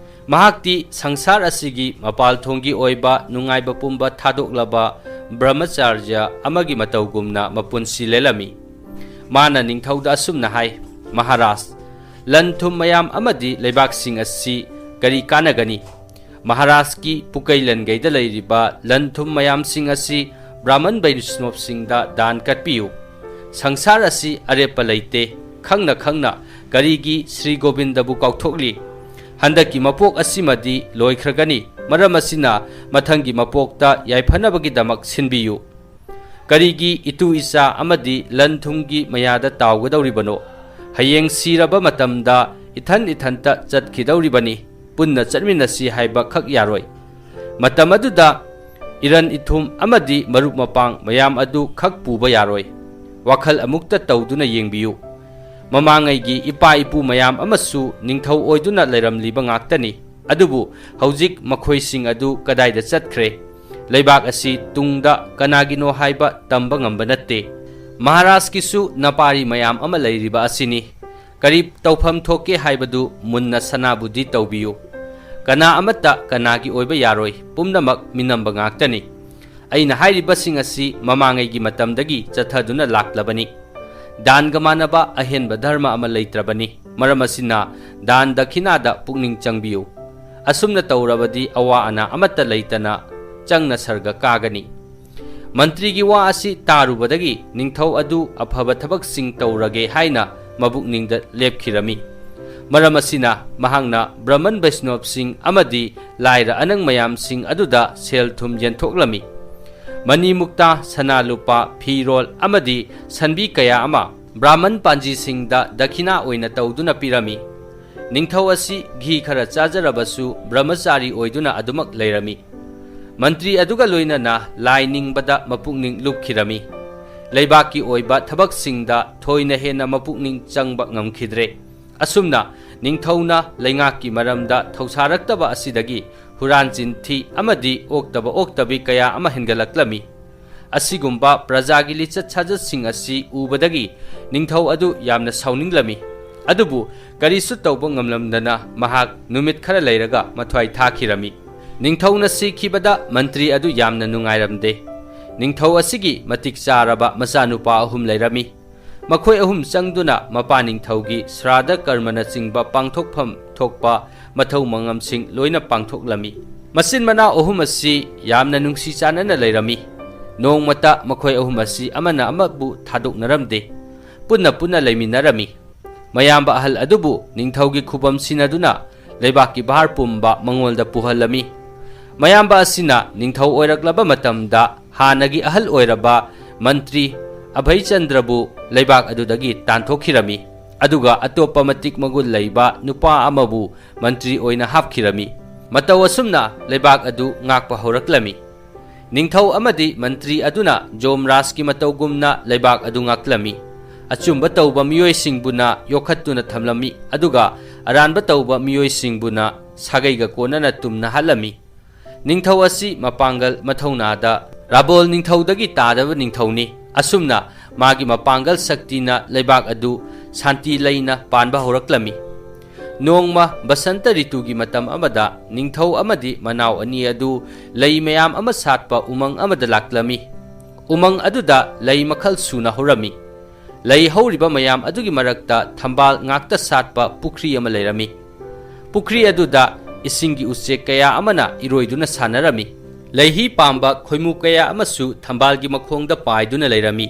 ꯃꯍꯥꯛꯇꯤ ꯁꯪꯁꯥꯔ ꯑꯁꯤꯒꯤ ꯃꯄꯥꯜ ꯊꯣꯡꯒꯤ ꯑꯣꯏꯕ ꯅꯨꯡꯉꯥꯏꯕ ꯄꯨꯝꯕ ꯊꯥꯗꯣꯛꯂꯕ ꯕ꯭ꯔꯍꯃꯆꯥꯔꯖ ꯑꯃꯒꯤ ꯃꯇꯧꯒꯨꯝꯅ ꯃꯄꯨꯟꯁꯤ ꯂꯦꯜꯂꯝꯃꯤ"꯫ ꯃꯥꯅ ꯅꯤꯡꯊꯧꯗ ꯑꯁꯨꯝꯅ ꯍꯥꯏ, "ꯃꯍꯥꯔꯥꯖ, ꯂꯟ ꯊꯨꯝ ꯃꯌꯥꯝ ꯑꯃꯗꯤ ꯂꯩꯕꯥꯛꯁꯤꯡ ꯑꯁꯤ ꯀꯔꯤ ꯀꯥꯟꯅꯒꯅꯤ? ꯃꯍꯥꯔꯥꯖꯀꯤ ꯄꯨꯀꯩ ꯂꯟꯒꯩꯗ ꯂꯩꯔꯤꯕ ꯂꯟ ꯊꯨꯝ ꯃꯌꯥꯝꯁꯤꯡ ꯑꯁꯤ ꯕ꯭ꯔꯥꯍꯃꯟ ꯕꯩꯁꯅꯣꯞꯁꯤꯡꯗ ꯗꯥꯟ ꯀꯠꯄꯤꯌꯨ꯫ ꯁꯪꯁꯥꯔ ꯑꯁꯤ ꯑꯔꯦꯞꯄ ꯂꯩꯇꯦ꯫ ꯈꯪꯅ ꯈꯪꯅ ꯀꯔꯤꯒꯤ ꯁ꯭ꯔꯤ ꯒꯣꯕꯤꯟꯗꯕꯨ ꯀꯥꯎꯊꯣꯛꯂꯤ? ꯍꯟꯗꯛꯀꯤ ꯃꯄꯣꯛ ꯑꯁꯤꯃꯗꯤ ꯂꯣꯏꯈ꯭ꯔꯒꯅꯤ꯫ ꯃꯔꯝ ꯑꯁꯤꯅ ꯃꯊꯪꯒꯤ ꯃꯄꯣꯛꯇ ꯌꯥꯏꯐꯅꯕꯒꯤꯗꯃꯛ ꯁꯤꯟꯕꯤꯌꯨ꯫ ꯀꯔꯤꯒꯤ ꯏꯇꯨ ꯏꯆꯥ ꯑꯃꯗꯤ ꯂꯟ ꯊꯨꯝꯒꯤ ꯃꯌꯥꯗ ꯇꯥꯎꯒꯗꯧꯔꯤꯕꯅꯣ? ꯍꯌꯦꯡ ꯁꯤꯔꯕ ꯃꯇꯝꯗ ꯏꯊꯟ ꯏꯊꯟꯇ ꯆꯠꯈꯤꯗꯧꯔꯤꯕꯅꯤ꯫ ꯄꯨꯟꯅ ꯆꯠꯃꯤꯟꯅꯁꯤ ꯍꯥꯏꯕ ꯈꯛ ꯌꯥꯔꯣꯏ꯫ ꯃꯇꯝ ꯑꯗꯨꯗ ꯏꯔꯟ ꯏꯊꯨꯝ ꯑꯃꯗꯤ ꯃꯔꯨꯞ ꯃꯄꯥꯡ ꯃꯌꯥꯝ ꯑꯗꯨ ꯈꯛ ꯄꯨꯕ ꯌꯥꯔꯣꯏ꯫ ꯋꯥꯈꯜ ꯑꯃꯨꯛꯇ ꯇꯧꯗꯨꯅ ꯌꯦꯡꯕꯤꯌꯨ꯫ ꯃꯃꯥꯡꯉꯩꯒꯤ ꯏꯄꯥ ꯏꯄꯨ ꯃꯌꯥꯝ ꯑꯃꯁꯨ ꯅꯤꯡꯊꯧ ꯑꯣꯏꯗꯨꯅ ꯂꯩꯔꯝꯂꯤꯕ ꯉꯥꯛꯇꯅꯤ꯫ ꯑꯗꯨꯕꯨ ꯍꯧꯖꯤꯛ ꯃꯈꯣꯏꯁꯤꯡ ꯑꯗꯨ ꯀꯗꯥꯏꯗ ꯆꯠꯈ꯭ꯔꯦ? ꯂꯩꯕꯥꯛ ꯑꯁꯤ ꯇꯨꯡꯗ ꯀꯅꯥꯒꯤꯅꯣ ꯍꯥꯏꯕ ꯇꯝꯕ ꯉꯝꯕ ꯅꯠꯇꯦ꯫ ꯃꯍꯥꯔꯥꯖꯀꯤꯁꯨ ꯅꯄꯥꯔꯤ ꯃꯌꯥꯝ ꯑꯃ ꯂꯩꯔꯤꯕ ꯑꯁꯤꯅꯤ꯫ ꯀꯔꯤ ꯇꯧꯐꯝ ꯊꯣꯛꯀꯦ ꯍꯥꯏꯕꯗꯨ ꯃꯨꯟꯅ ꯁꯅꯥꯕꯨꯗꯤ ꯇꯧꯕꯤꯌꯨ"꯫ ꯀꯅꯥ ꯑꯃꯠꯇ ꯀꯅꯥꯒꯤ ꯑꯣꯏꯕ ꯌꯥꯔꯣꯏ, ꯄꯨꯝꯅꯃꯛ ꯃꯤꯅꯝꯕ ꯉꯥꯛꯇꯅꯤ꯫ ꯑꯩꯅ ꯍꯥꯏꯔꯤꯕꯁꯤꯡ ꯑꯁꯤ ꯃꯃꯥꯡꯉꯩꯒꯤ ꯃꯇꯝꯗꯒꯤ ꯆꯠꯊꯗꯨꯅ ꯂꯥꯛꯂꯕꯅꯤ꯫ ꯗꯥꯟꯒ ꯃꯥꯟꯅꯕ ꯑꯍꯦꯟꯕ ꯙꯔꯃ ꯑꯃ ꯂꯩꯇ꯭ꯔꯕꯅꯤ꯫ ꯃꯔꯝ ꯑꯁꯤꯅ ꯗꯥꯟ ꯗꯈꯤꯅꯥꯗ ꯄꯨꯛꯅꯤꯡ ꯆꯪꯕꯤꯌꯨ꯫ ꯑꯁꯨꯝꯅ ꯇꯧꯔꯕꯗꯤ ꯑꯋꯥ ꯑꯅꯥ ꯑꯃꯠꯇ ꯂꯩꯇꯅ ꯆꯪꯅ ꯁꯔꯒ ꯀꯥꯒꯅꯤ꯫ ꯃꯟꯇ꯭ꯔꯤꯒꯤ ꯋꯥ ꯑꯁꯤ ꯇꯥꯔꯨꯕꯗꯒꯤ ꯅꯤꯡꯊꯧ ꯑꯗꯨ ꯑꯐꯕ ꯊꯕꯛꯁꯤꯡ ꯇꯧꯔꯒꯦ ꯍꯥꯏꯅ ꯃꯕꯨꯛꯅꯤꯡꯗ ꯂꯦꯞꯈꯤꯔꯝꯃꯤ꯫ ꯃꯔꯝ ꯑꯁꯤꯅ ꯃꯍꯥꯛꯅ ꯕ꯭ꯔꯍꯃꯟ ꯕꯩꯁꯅꯣꯞꯁꯤꯡ ꯑꯃꯗꯤ ꯂꯥꯏꯔ ꯑꯅꯪ ꯃꯌꯥꯝꯁꯤꯡ ꯑꯗꯨꯗ ꯁꯦꯜ ꯊꯨꯝ ꯌꯦꯟꯊꯣꯛꯂꯝꯃꯤ꯫ ꯃꯅꯤ ꯃꯨꯛꯇꯥ, ꯁꯅꯥ ꯂꯨꯄꯥ, ꯐꯤꯔꯣꯜ ꯑꯃꯗꯤ ꯁꯟꯕꯤ ꯀꯌꯥ ꯑꯃ ꯕ꯭ꯔꯥꯍꯃꯟ ꯄꯥꯟꯖꯤꯁꯤꯡꯗ ꯗꯈꯤꯅꯥ ꯑꯣꯏꯅ ꯇꯧꯗꯨꯅ ꯄꯤꯔꯝꯃꯤ꯫ ꯅꯤꯡꯊꯧ ꯑꯁꯤ ꯘꯤ ꯈꯔ ꯆꯥꯖꯔꯕꯁꯨ ꯕ꯭ꯔꯍꯃꯆꯥꯔꯤ ꯑꯣꯏꯗꯨꯅ ꯑꯗꯨꯃꯛ ꯂꯩꯔꯝꯃꯤ꯫ ꯃꯟꯇ꯭ꯔꯤ ꯑꯗꯨꯒ ꯂꯣꯏꯅꯅ ꯂꯥꯏ ꯅꯤꯡꯕꯗ ꯃꯄꯨꯛꯅꯤꯡ ꯂꯨꯞꯈꯤꯔꯝꯃꯤ꯫ ꯂꯩꯕꯥꯛꯀꯤ ꯑꯣꯏꯕ ꯊꯕꯛꯁꯤꯡꯗ ꯊꯣꯏꯅ ꯍꯦꯟꯅ ꯃꯄꯨꯛꯅꯤꯡ ꯆꯪꯕ ꯉꯝꯈꯤꯗ꯭ꯔꯦ꯫ ꯑꯁꯨꯝꯅ ꯅꯤꯡꯊꯧꯅ ꯂꯩꯉꯥꯛꯀꯤ ꯃꯔꯝꯗ ꯊꯧꯁꯥꯔꯛꯇꯕ ꯑꯁꯤꯗꯒꯤ ꯍꯨꯔꯥꯟ ꯆꯤꯟꯊꯤ ꯑꯃꯗꯤ ꯑꯣꯛꯇꯕ ꯑꯣꯛꯇꯕꯤ ꯀꯌꯥ ꯑꯃ ꯍꯦꯟꯒꯠꯂꯛꯂꯝꯃꯤ꯫ ꯑꯁꯤꯒꯨꯝꯕ ꯄ꯭ꯔꯖꯥꯒꯤ ꯂꯤꯆꯠ ꯁꯥꯖꯠꯁꯤꯡ ꯑꯁꯤ ꯎꯕꯗꯒꯤ ꯅꯤꯡꯊꯧ ꯑꯗꯨ ꯌꯥꯝꯅ ꯁꯥꯎꯅꯤꯡꯂꯝꯃꯤ꯫ ꯑꯗꯨꯕꯨ ꯀꯔꯤꯁꯨ ꯇꯧꯕ ꯉꯝꯂꯝꯗꯅ ꯃꯍꯥꯛ ꯅꯨꯃꯤꯠ ꯈꯔ ꯂꯩꯔꯒ ꯃꯊ꯭ꯋꯥꯏ ꯊꯥꯈꯤꯔꯝꯃꯤ꯫ ꯅꯤꯡꯊꯧꯅ ꯁꯤꯈꯤꯕꯗ ꯃꯟꯇ꯭ꯔꯤ ꯑꯗꯨ ꯌꯥꯝꯅ ꯅꯨꯡꯉꯥꯏꯔꯝꯗꯦ꯫ ꯅꯤꯡꯊꯧ ꯑꯁꯤꯒꯤ ꯃꯇꯤꯛ ꯆꯥꯔꯕ ꯃꯆꯥꯅꯨꯄꯥ ꯑꯍꯨꯝ ꯂꯩꯔꯝꯃꯤ꯫ ꯃꯈꯣꯏ ꯑꯍꯨꯝ ꯆꯪꯗꯨꯅ ꯃꯄꯥ ꯅꯤꯡꯊꯧꯒꯤ ꯁ꯭ꯔꯥꯗ ꯀꯔꯃꯅꯆꯤꯡꯕ ꯄꯥꯡꯊꯣꯛꯐꯝ ꯊꯣꯛꯄ ꯃꯊꯧ ꯃꯉꯝꯁꯤꯡ ꯂꯣꯏꯅ ꯄꯥꯡꯊꯣꯛꯂꯝꯃꯤ꯫ ꯃꯆꯤꯟ ꯃꯅꯥꯎ ꯑꯍꯨꯝ ꯑꯁꯤ ꯌꯥꯝꯅ ꯅꯨꯡꯁꯤ ꯆꯥꯟꯅꯅ ꯂꯩꯔꯝꯃꯤ꯫ ꯅꯣꯡꯃꯇ ꯃꯈꯣꯏ ꯑꯍꯨꯝ ꯑꯁꯤ ꯑꯃꯅ ꯑꯃꯕꯨ ꯊꯥꯗꯣꯛꯅꯔꯝꯗꯦ꯫ ꯄꯨꯟꯅ ꯄꯨꯟꯅ ꯂꯩꯃꯤꯟꯅꯔꯝꯃꯤ꯫ ꯃꯌꯥꯝꯕ ꯑꯍꯜ ꯑꯗꯨꯕꯨ ꯅꯤꯡꯊꯧꯒꯤ ꯈꯨꯕꯝ ꯁꯤꯟꯅꯗꯨꯅ ꯂꯩꯕꯥꯛꯀꯤ ꯚꯥꯔ ꯄꯨꯝꯕ ꯃꯉꯣꯟꯗ ꯄꯨꯍꯜꯂꯝꯃꯤ꯫ ꯃꯌꯥꯝꯕ ꯑꯁꯤꯅ ꯅꯤꯡꯊꯧ ꯑꯣꯏꯔꯛꯂꯕ ꯃꯇꯝꯗ ꯍꯥꯟꯅꯒꯤ ꯑꯍꯜ ꯑꯣꯏꯔꯕ ꯃꯟꯇ꯭ꯔꯤ ꯑꯚꯩꯆꯟꯗ꯭ꯔꯕꯨ ꯂꯩꯕꯥꯛ ꯑꯗꯨꯗꯒꯤ ꯇꯥꯟꯊꯣꯛꯈꯤꯔꯝꯃꯤ꯫ ꯑꯗꯨꯒ ꯑꯇꯣꯞꯄ ꯃꯇꯤꯛ ꯃꯒꯨꯟ ꯂꯩꯕ ꯅꯨꯄꯥ ꯑꯃꯕꯨ ꯃꯟꯇ꯭ꯔꯤ ꯑꯣꯏꯅ ꯍꯥꯞꯈꯤꯔꯝꯃꯤ꯫ ꯃꯇꯧ ꯑꯁꯨꯝꯅ ꯂꯩꯕꯥꯛ ꯑꯗꯨ ꯉꯥꯛꯄ ꯍꯧꯔꯛꯂꯝꯃꯤ꯫ ꯅꯤꯡꯊꯧ ꯑꯃꯗꯤ ꯃꯟꯇ꯭ꯔꯤ ꯑꯗꯨꯅ ꯖꯣꯝꯔꯥꯖꯀꯤ ꯃꯇꯧꯒꯨꯝꯅ ꯂꯩꯕꯥꯛ ꯑꯗꯨ ꯉꯥꯛꯂꯝꯃꯤ꯫ ꯑꯆꯨꯝꯕ ꯇꯧꯕ ꯃꯤꯑꯣꯏꯁꯤꯡꯕꯨꯅ ꯌꯣꯛꯈꯠꯇꯨꯅ ꯊꯝꯂꯝꯃꯤ, ꯑꯗꯨꯒ ꯑꯔꯥꯟꯕ ꯇꯧꯕ ꯃꯤꯑꯣꯏꯁꯤꯡꯕꯨꯅ ꯁꯥꯒꯩꯒ ꯀꯣꯟꯅꯅ ꯇꯨꯝꯅ ꯍꯥꯠꯂꯝꯃꯤ꯫ ꯅꯤꯡꯊꯧ ꯑꯁꯤ ꯃꯄꯥꯡꯒꯜ ꯃꯊꯧꯅꯥꯗ ꯔꯥꯕꯣꯜ ꯅꯤꯡꯊꯧꯗꯒꯤ ꯇꯥꯗꯕ ꯅꯤꯡꯊꯧꯅꯤ꯫ ꯑꯁꯨꯝꯅ ꯃꯥꯒꯤ ꯃꯄꯥꯡꯒꯜ ꯁꯛꯇꯤꯅ ꯂꯩꯕꯥꯛ ꯑꯗꯨ ꯁꯥꯟꯇꯤ ꯂꯩꯅ ꯄꯥꯟꯕ ꯍꯧꯔꯛꯂꯝꯃꯤ꯫ ꯅꯣꯡꯃ ꯕꯁꯟꯇ ꯔꯤꯇꯨꯒꯤ ꯃꯇꯝ ꯑꯃꯗ ꯅꯤꯡꯊꯧ ꯑꯃꯗꯤ ꯃꯅꯥꯎ ꯑꯅꯤ ꯑꯗꯨ ꯂꯩ ꯃꯌꯥꯝ ꯑꯃ ꯁꯥꯠꯄ ꯎꯃꯪ ꯑꯃꯗ ꯂꯥꯛꯂꯝꯃꯤ꯫ ꯎꯃꯪ ꯑꯗꯨꯗ ꯂꯩ ꯃꯈꯜ ꯁꯨꯅ ꯍꯧꯔꯝꯃꯤ꯫ ꯂꯩ ꯍꯧꯔꯤꯕ ꯃꯌꯥꯝ ꯑꯗꯨꯒꯤ ꯃꯔꯛꯇ ꯊꯝꯕꯥꯜ ꯉꯥꯛꯇ ꯁꯥꯠꯄ ꯄꯨꯈ꯭ꯔꯤ ꯑꯃ ꯂꯩꯔꯝꯃꯤ꯫ ꯄꯨꯈ꯭ꯔꯤ ꯑꯗꯨꯗ ꯏꯁꯤꯡꯒꯤ ꯎꯆꯦꯛ ꯀꯌꯥ ꯑꯃꯅ ꯏꯔꯣꯏꯗꯨꯅ ꯁꯥꯟꯅꯔꯝꯃꯤ꯫ ꯂꯩꯍꯤ ꯄꯥꯝꯕ ꯈꯣꯏꯃꯨ ꯀꯌꯥ ꯑꯃꯁꯨ ꯊꯝꯕꯥꯜꯒꯤ ꯃꯈꯣꯡꯗ ꯄꯥꯏꯗꯨꯅ ꯂꯩꯔꯝꯃꯤ꯫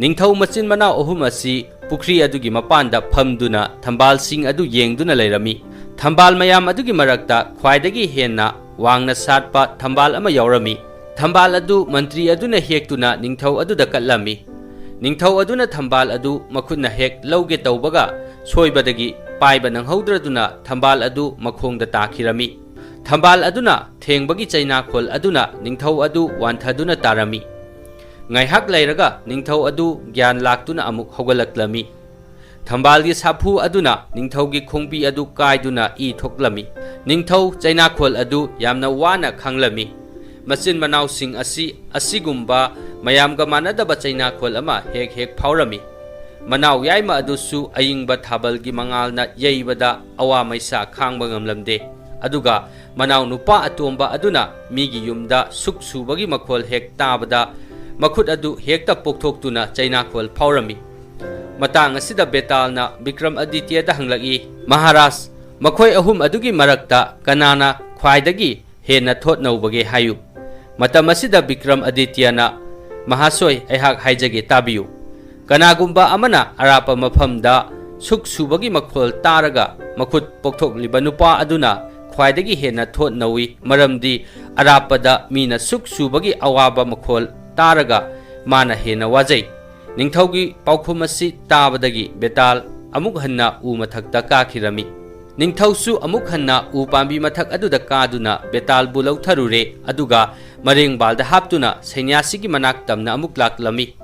ꯅꯤꯡꯊꯧ ꯃꯆꯤꯟ ꯃꯅꯥꯎ ꯑꯍꯨꯝ ꯑꯁꯤ ꯄꯨꯈ꯭ꯔꯤ ꯑꯗꯨꯒꯤ ꯃꯄꯥꯟꯗ ꯐꯝꯗꯨꯅ ꯊꯝꯕꯥꯜꯁꯤꯡ ꯑꯗꯨ ꯌꯦꯡꯗꯨꯅ ꯂꯩꯔꯝꯃꯤ꯫ ꯊꯝꯕꯥꯜ ꯃꯌꯥꯝ ꯑꯗꯨꯒꯤ ꯃꯔꯛꯇ ꯈ꯭ꯋꯥꯏꯗꯒꯤ ꯍꯦꯟꯅ ꯋꯥꯡꯅ ꯁꯥꯠꯄ ꯊꯝꯕꯥꯜ ꯑꯃ ꯌꯥꯎꯔꯝꯃꯤ꯫ ꯊꯝꯕꯥꯜ ꯑꯗꯨ ꯃꯟꯇ꯭ꯔꯤ ꯑꯗꯨꯅ ꯍꯦꯛꯇꯨꯅ ꯅꯤꯡꯊꯧ ꯑꯗꯨꯗ ꯀꯠꯂꯝꯃꯤ꯫ ꯅꯤꯡꯊꯧ ꯑꯗꯨꯅ ꯊꯝꯕꯥꯜ ꯑꯗꯨ ꯃꯈꯨꯠꯅ ꯍꯦꯛ ꯂꯧꯒꯦ ꯇꯧꯕꯒ ꯁꯣꯏꯕꯗꯒꯤ ꯄꯥꯏꯕ ꯅꯪꯍꯧꯗ꯭ꯔꯗꯨꯅ ꯊꯝꯕꯥꯜ ꯑꯗꯨ ꯃꯈꯣꯡꯗ ꯇꯥꯈꯤꯔꯝꯃꯤ꯫ ꯊꯝꯕꯥꯜ ꯑꯗꯨꯅ ꯊꯦꯡꯕꯒꯤ ꯆꯩꯅꯥꯈꯣꯜ ꯑꯗꯨꯅ ꯅꯤꯡꯊꯧ ꯑꯗꯨ ꯋꯥꯟꯊꯗꯨꯅ ꯇꯥꯔꯝꯃꯤ꯫ ꯉꯥꯏꯍꯥꯛ ꯂꯩꯔꯒ ꯅꯤꯡꯊꯧ ꯑꯗꯨ ꯒ꯭ꯌꯥꯟ ꯂꯥꯛꯇꯨꯅ ꯑꯃꯨꯛ ꯍꯧꯒꯠꯂꯛꯂꯝꯃꯤ꯫ ꯊꯝꯕꯥꯜꯒꯤ ꯁꯥꯐꯨ ꯑꯗꯨꯅ ꯅꯤꯡꯊꯧꯒꯤ ꯈꯣꯡꯕꯤ ꯑꯗꯨ ꯀꯥꯏꯗꯨꯅ ꯏ ꯊꯣꯛꯂꯝꯃꯤ꯫ ꯅꯤꯡꯊꯧ ꯆꯩꯅꯥꯈꯣꯜ ꯑꯗꯨ ꯌꯥꯝꯅ ꯋꯥꯅ ꯈꯥꯡꯂꯝꯃꯤ꯫ ꯃꯆꯤꯟ ꯃꯅꯥꯎꯁꯤꯡ ꯑꯁꯤ ꯑꯁꯤꯒꯨꯝꯕ ꯃꯌꯥꯝꯒ ꯃꯥꯟꯅꯗꯕ ꯆꯩꯅꯥꯈꯣꯜ ꯑꯃ ꯍꯦꯛ ꯍꯦꯛ ꯐꯥꯎꯔꯝꯃꯤ꯫ ꯃꯅꯥꯎ ꯌꯥꯏꯃ ꯑꯗꯨꯁꯨ ꯑꯏꯪꯕ ꯊꯥꯕꯜꯒꯤ ꯃꯉꯥꯜꯅ ꯌꯩꯕꯗ ꯑꯋꯥ ꯃꯩꯁꯥ ꯈꯥꯡꯕ ꯉꯝꯂꯝꯗꯦ꯫ ꯑꯗꯨꯒ ꯃꯅꯥꯎ ꯅꯨꯄꯥ ꯑꯇꯣꯝꯕ ꯑꯗꯨꯅ ꯃꯤꯒꯤ ꯌꯨꯝꯗ ꯁꯨꯛ ꯁꯨꯕꯒꯤ ꯃꯈꯣꯜ ꯍꯦꯛ ꯇꯥꯕꯗ ꯃꯈꯨꯠ ꯑꯗꯨ ꯍꯦꯛꯇ ꯄꯣꯛꯊꯣꯛꯇꯨꯅ ꯆꯩꯅꯥꯈꯣꯜ ꯐꯥꯎꯔꯝꯃꯤ꯫ ꯃꯇꯥꯡ ꯑꯁꯤꯗ ꯕꯦꯇꯥꯜꯅ ꯕꯤꯀ꯭ꯔꯝ ꯑꯗꯤꯇ꯭ꯌꯗ ꯍꯪꯂꯛꯏ, "ꯃꯍꯥꯔꯥꯖ, ꯃꯈꯣꯏ ꯑꯍꯨꯝ ꯑꯗꯨꯒꯤ ꯃꯔꯛꯇ ꯀꯅꯥꯅ ꯈ꯭ꯋꯥꯏꯗꯒꯤ ꯍꯦꯟꯅ ꯊꯣꯠ ꯅꯧꯕꯒꯦ ꯍꯥꯏꯌꯨ"꯫ ꯃꯇꯝ ꯑꯁꯤꯗ ꯕꯤꯀ꯭ꯔꯝ ꯑꯗꯤꯇ꯭ꯌꯅ, "ꯃꯍꯥꯁꯣꯏ, ꯑꯩꯍꯥꯛ ꯍꯥꯏꯖꯒꯦ, ꯇꯥꯕꯤꯌꯨ꯫ ꯀꯅꯥꯒꯨꯝꯕ ꯑꯃꯅ ꯑꯔꯥꯞꯄ ꯃꯐꯝꯗ ꯁꯨꯛ ꯁꯨꯕꯒꯤ ꯃꯈꯣꯜ ꯇꯥꯔꯒ ꯃꯈꯨꯠ ꯄꯣꯛꯊꯣꯛꯂꯤꯕ ꯅꯨꯄꯥ ꯑꯗꯨꯅ ꯈ꯭ꯋꯥꯏꯗꯒꯤ ꯍꯦꯟꯅ ꯊꯣꯠ ꯅꯧꯏ, ꯃꯔꯝꯗꯤ ꯑꯔꯥꯞꯄꯗ ꯃꯤꯅ ꯁꯨꯛ ꯁꯨꯕꯒꯤ ꯑꯋꯥꯕ ꯃꯈꯣꯜ ꯇꯥꯔꯒ ꯃꯥꯅ ꯍꯦꯟꯅ ꯋꯥꯖꯩ"꯫ ꯅꯤꯡꯊꯧꯒꯤ ꯄꯥꯎꯈꯨꯝ ꯑꯁꯤ ꯇꯥꯕꯗꯒꯤ ꯕꯦꯇꯥꯜ ꯑꯃꯨꯛ ꯍꯟꯅ ꯎ ꯃꯊꯛꯇ ꯀꯥꯈꯤꯔꯝꯃꯤ꯫ ꯅꯤꯡꯊꯧꯁꯨ ꯑꯃꯨꯛ ꯍꯟꯅ ꯎ ꯄꯥꯝꯕꯤ ꯃꯊꯛ ꯑꯗꯨꯗ ꯀꯥꯗꯨꯅ ꯕꯦꯇꯥꯜꯕꯨ ꯂꯧꯊꯔꯨꯔꯦ, ꯑꯗꯨꯒ ꯃꯔꯦꯡꯕꯥꯜꯗ ꯍꯥꯞꯇꯨꯅ ꯁꯩꯅ꯭ꯌꯥꯁꯤꯒꯤ ꯃꯅꯥꯛ ꯇꯝꯅ ꯑꯃꯨꯛ ꯂꯥꯛꯂꯝꯃꯤ꯫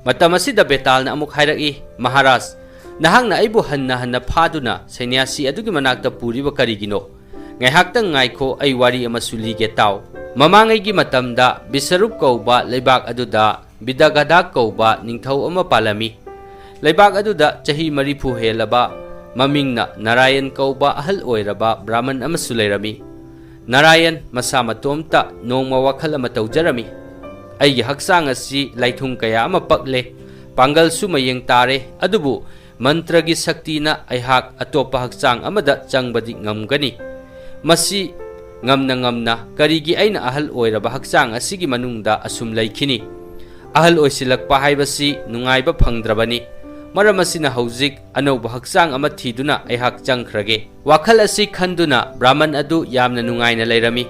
ꯃꯇꯝ ꯑꯁꯤꯗ ꯕꯦꯇꯥꯜꯅ ꯑꯃꯨꯛ ꯍꯥꯏꯔꯛꯏ, "ꯃꯍꯥꯔꯥꯖ, ꯅꯍꯥꯛꯅ ꯑꯩꯕꯨ ꯍꯟꯅ ꯍꯟꯅ ꯐꯥꯗꯨꯅ ꯁꯩꯅ꯭ꯌꯥꯁꯤ ꯑꯗꯨꯒꯤ ꯃꯅꯥꯛꯇ ꯄꯨꯔꯤꯕ ꯀꯔꯤꯒꯤꯅꯣ? ꯉꯥꯏꯍꯥꯛꯇꯪ ꯉꯥꯏꯈꯣ, ꯑꯩ ꯋꯥꯔꯤ ꯑꯃꯁꯨ ꯂꯤꯒꯦ, ꯇꯥꯎ"꯫ ꯃꯃꯥꯡꯉꯩꯒꯤ ꯃꯇꯝꯗ ꯕꯤꯁꯔꯨꯞ ꯀꯧꯕ ꯂꯩꯕꯥꯛ ꯑꯗꯨꯗ ꯕꯤꯗꯒꯗꯥ ꯀꯧꯕ ꯅꯤꯡꯊꯧ ꯑꯃ ꯄꯥꯜꯂꯝꯃꯤ꯫ ꯂꯩꯕꯥꯛ ꯑꯗꯨꯗ ꯆꯍꯤ ꯃꯔꯤꯐꯨ ꯍꯦꯜꯂꯕ ꯃꯃꯤꯡꯅ ꯅꯥꯔꯥꯌꯟ ꯀꯧꯕ ꯑꯍꯜ ꯑꯣꯏꯔꯕ ꯕ꯭ꯔꯥꯍꯃꯟ ꯑꯃꯁꯨ ꯂꯩꯔꯝꯃꯤ꯫ ꯅꯥꯔꯥꯌꯟ ꯃꯁꯥ ꯃꯇꯣꯝꯇ ꯅꯣꯡꯃ ꯋꯥꯈꯜ ꯑꯃ ꯇꯧꯖꯔꯝꯃꯤ꯫ "ꯑꯩꯒꯤ ꯍꯛꯆꯥꯡ ꯑꯁꯤ ꯂꯥꯏꯊꯨꯡ ꯀꯌꯥ ꯑꯃ ꯄꯛꯂꯦ, ꯄꯥꯡꯒꯜꯁꯨ ꯃꯌꯦꯡ ꯇꯥꯔꯦ, ꯑꯗꯨꯕꯨ ꯃꯟꯇ꯭ꯔꯒꯤ ꯁꯛꯇꯤꯅ ꯑꯩꯍꯥꯛ ꯑꯇꯣꯞꯄ ꯍꯛꯆꯥꯡ ꯑꯃꯗ ꯆꯪꯕꯗꯤ ꯉꯝꯒꯅꯤ꯫ ꯃꯁꯤ ꯉꯝꯅ ꯉꯝꯅ ꯀꯔꯤꯒꯤ ꯑꯩꯅ ꯑꯍꯜ ꯑꯣꯏꯔꯕ ꯍꯛꯆꯥꯡ ꯑꯁꯤꯒꯤ ꯃꯅꯨꯡꯗ ꯑꯁꯨꯝ ꯂꯩꯈꯤꯅꯤ? ꯑꯍꯜ ꯑꯣꯏꯁꯤꯜꯂꯛꯄ ꯍꯥꯏꯕꯁꯤ ꯅꯨꯡꯉꯥꯏꯕ ꯐꯪꯗ꯭ꯔꯕꯅꯤ꯫ ꯃꯔꯝ ꯑꯁꯤꯅ ꯍꯧꯖꯤꯛ ꯑꯅꯧꯕ ꯍꯛꯆꯥꯡ ꯑꯃ ꯊꯤꯗꯨꯅ ꯑꯩꯍꯥꯛ ꯆꯪꯈ꯭ꯔꯒꯦ"꯫ ꯋꯥꯈꯜ ꯑꯁꯤ ꯈꯟꯗꯨꯅ ꯕ꯭ꯔꯥꯍꯃꯟ ꯑꯗꯨ ꯌꯥꯝꯅ ꯅꯨꯡꯉꯥꯏꯅ ꯂꯩꯔꯝꯃꯤ꯫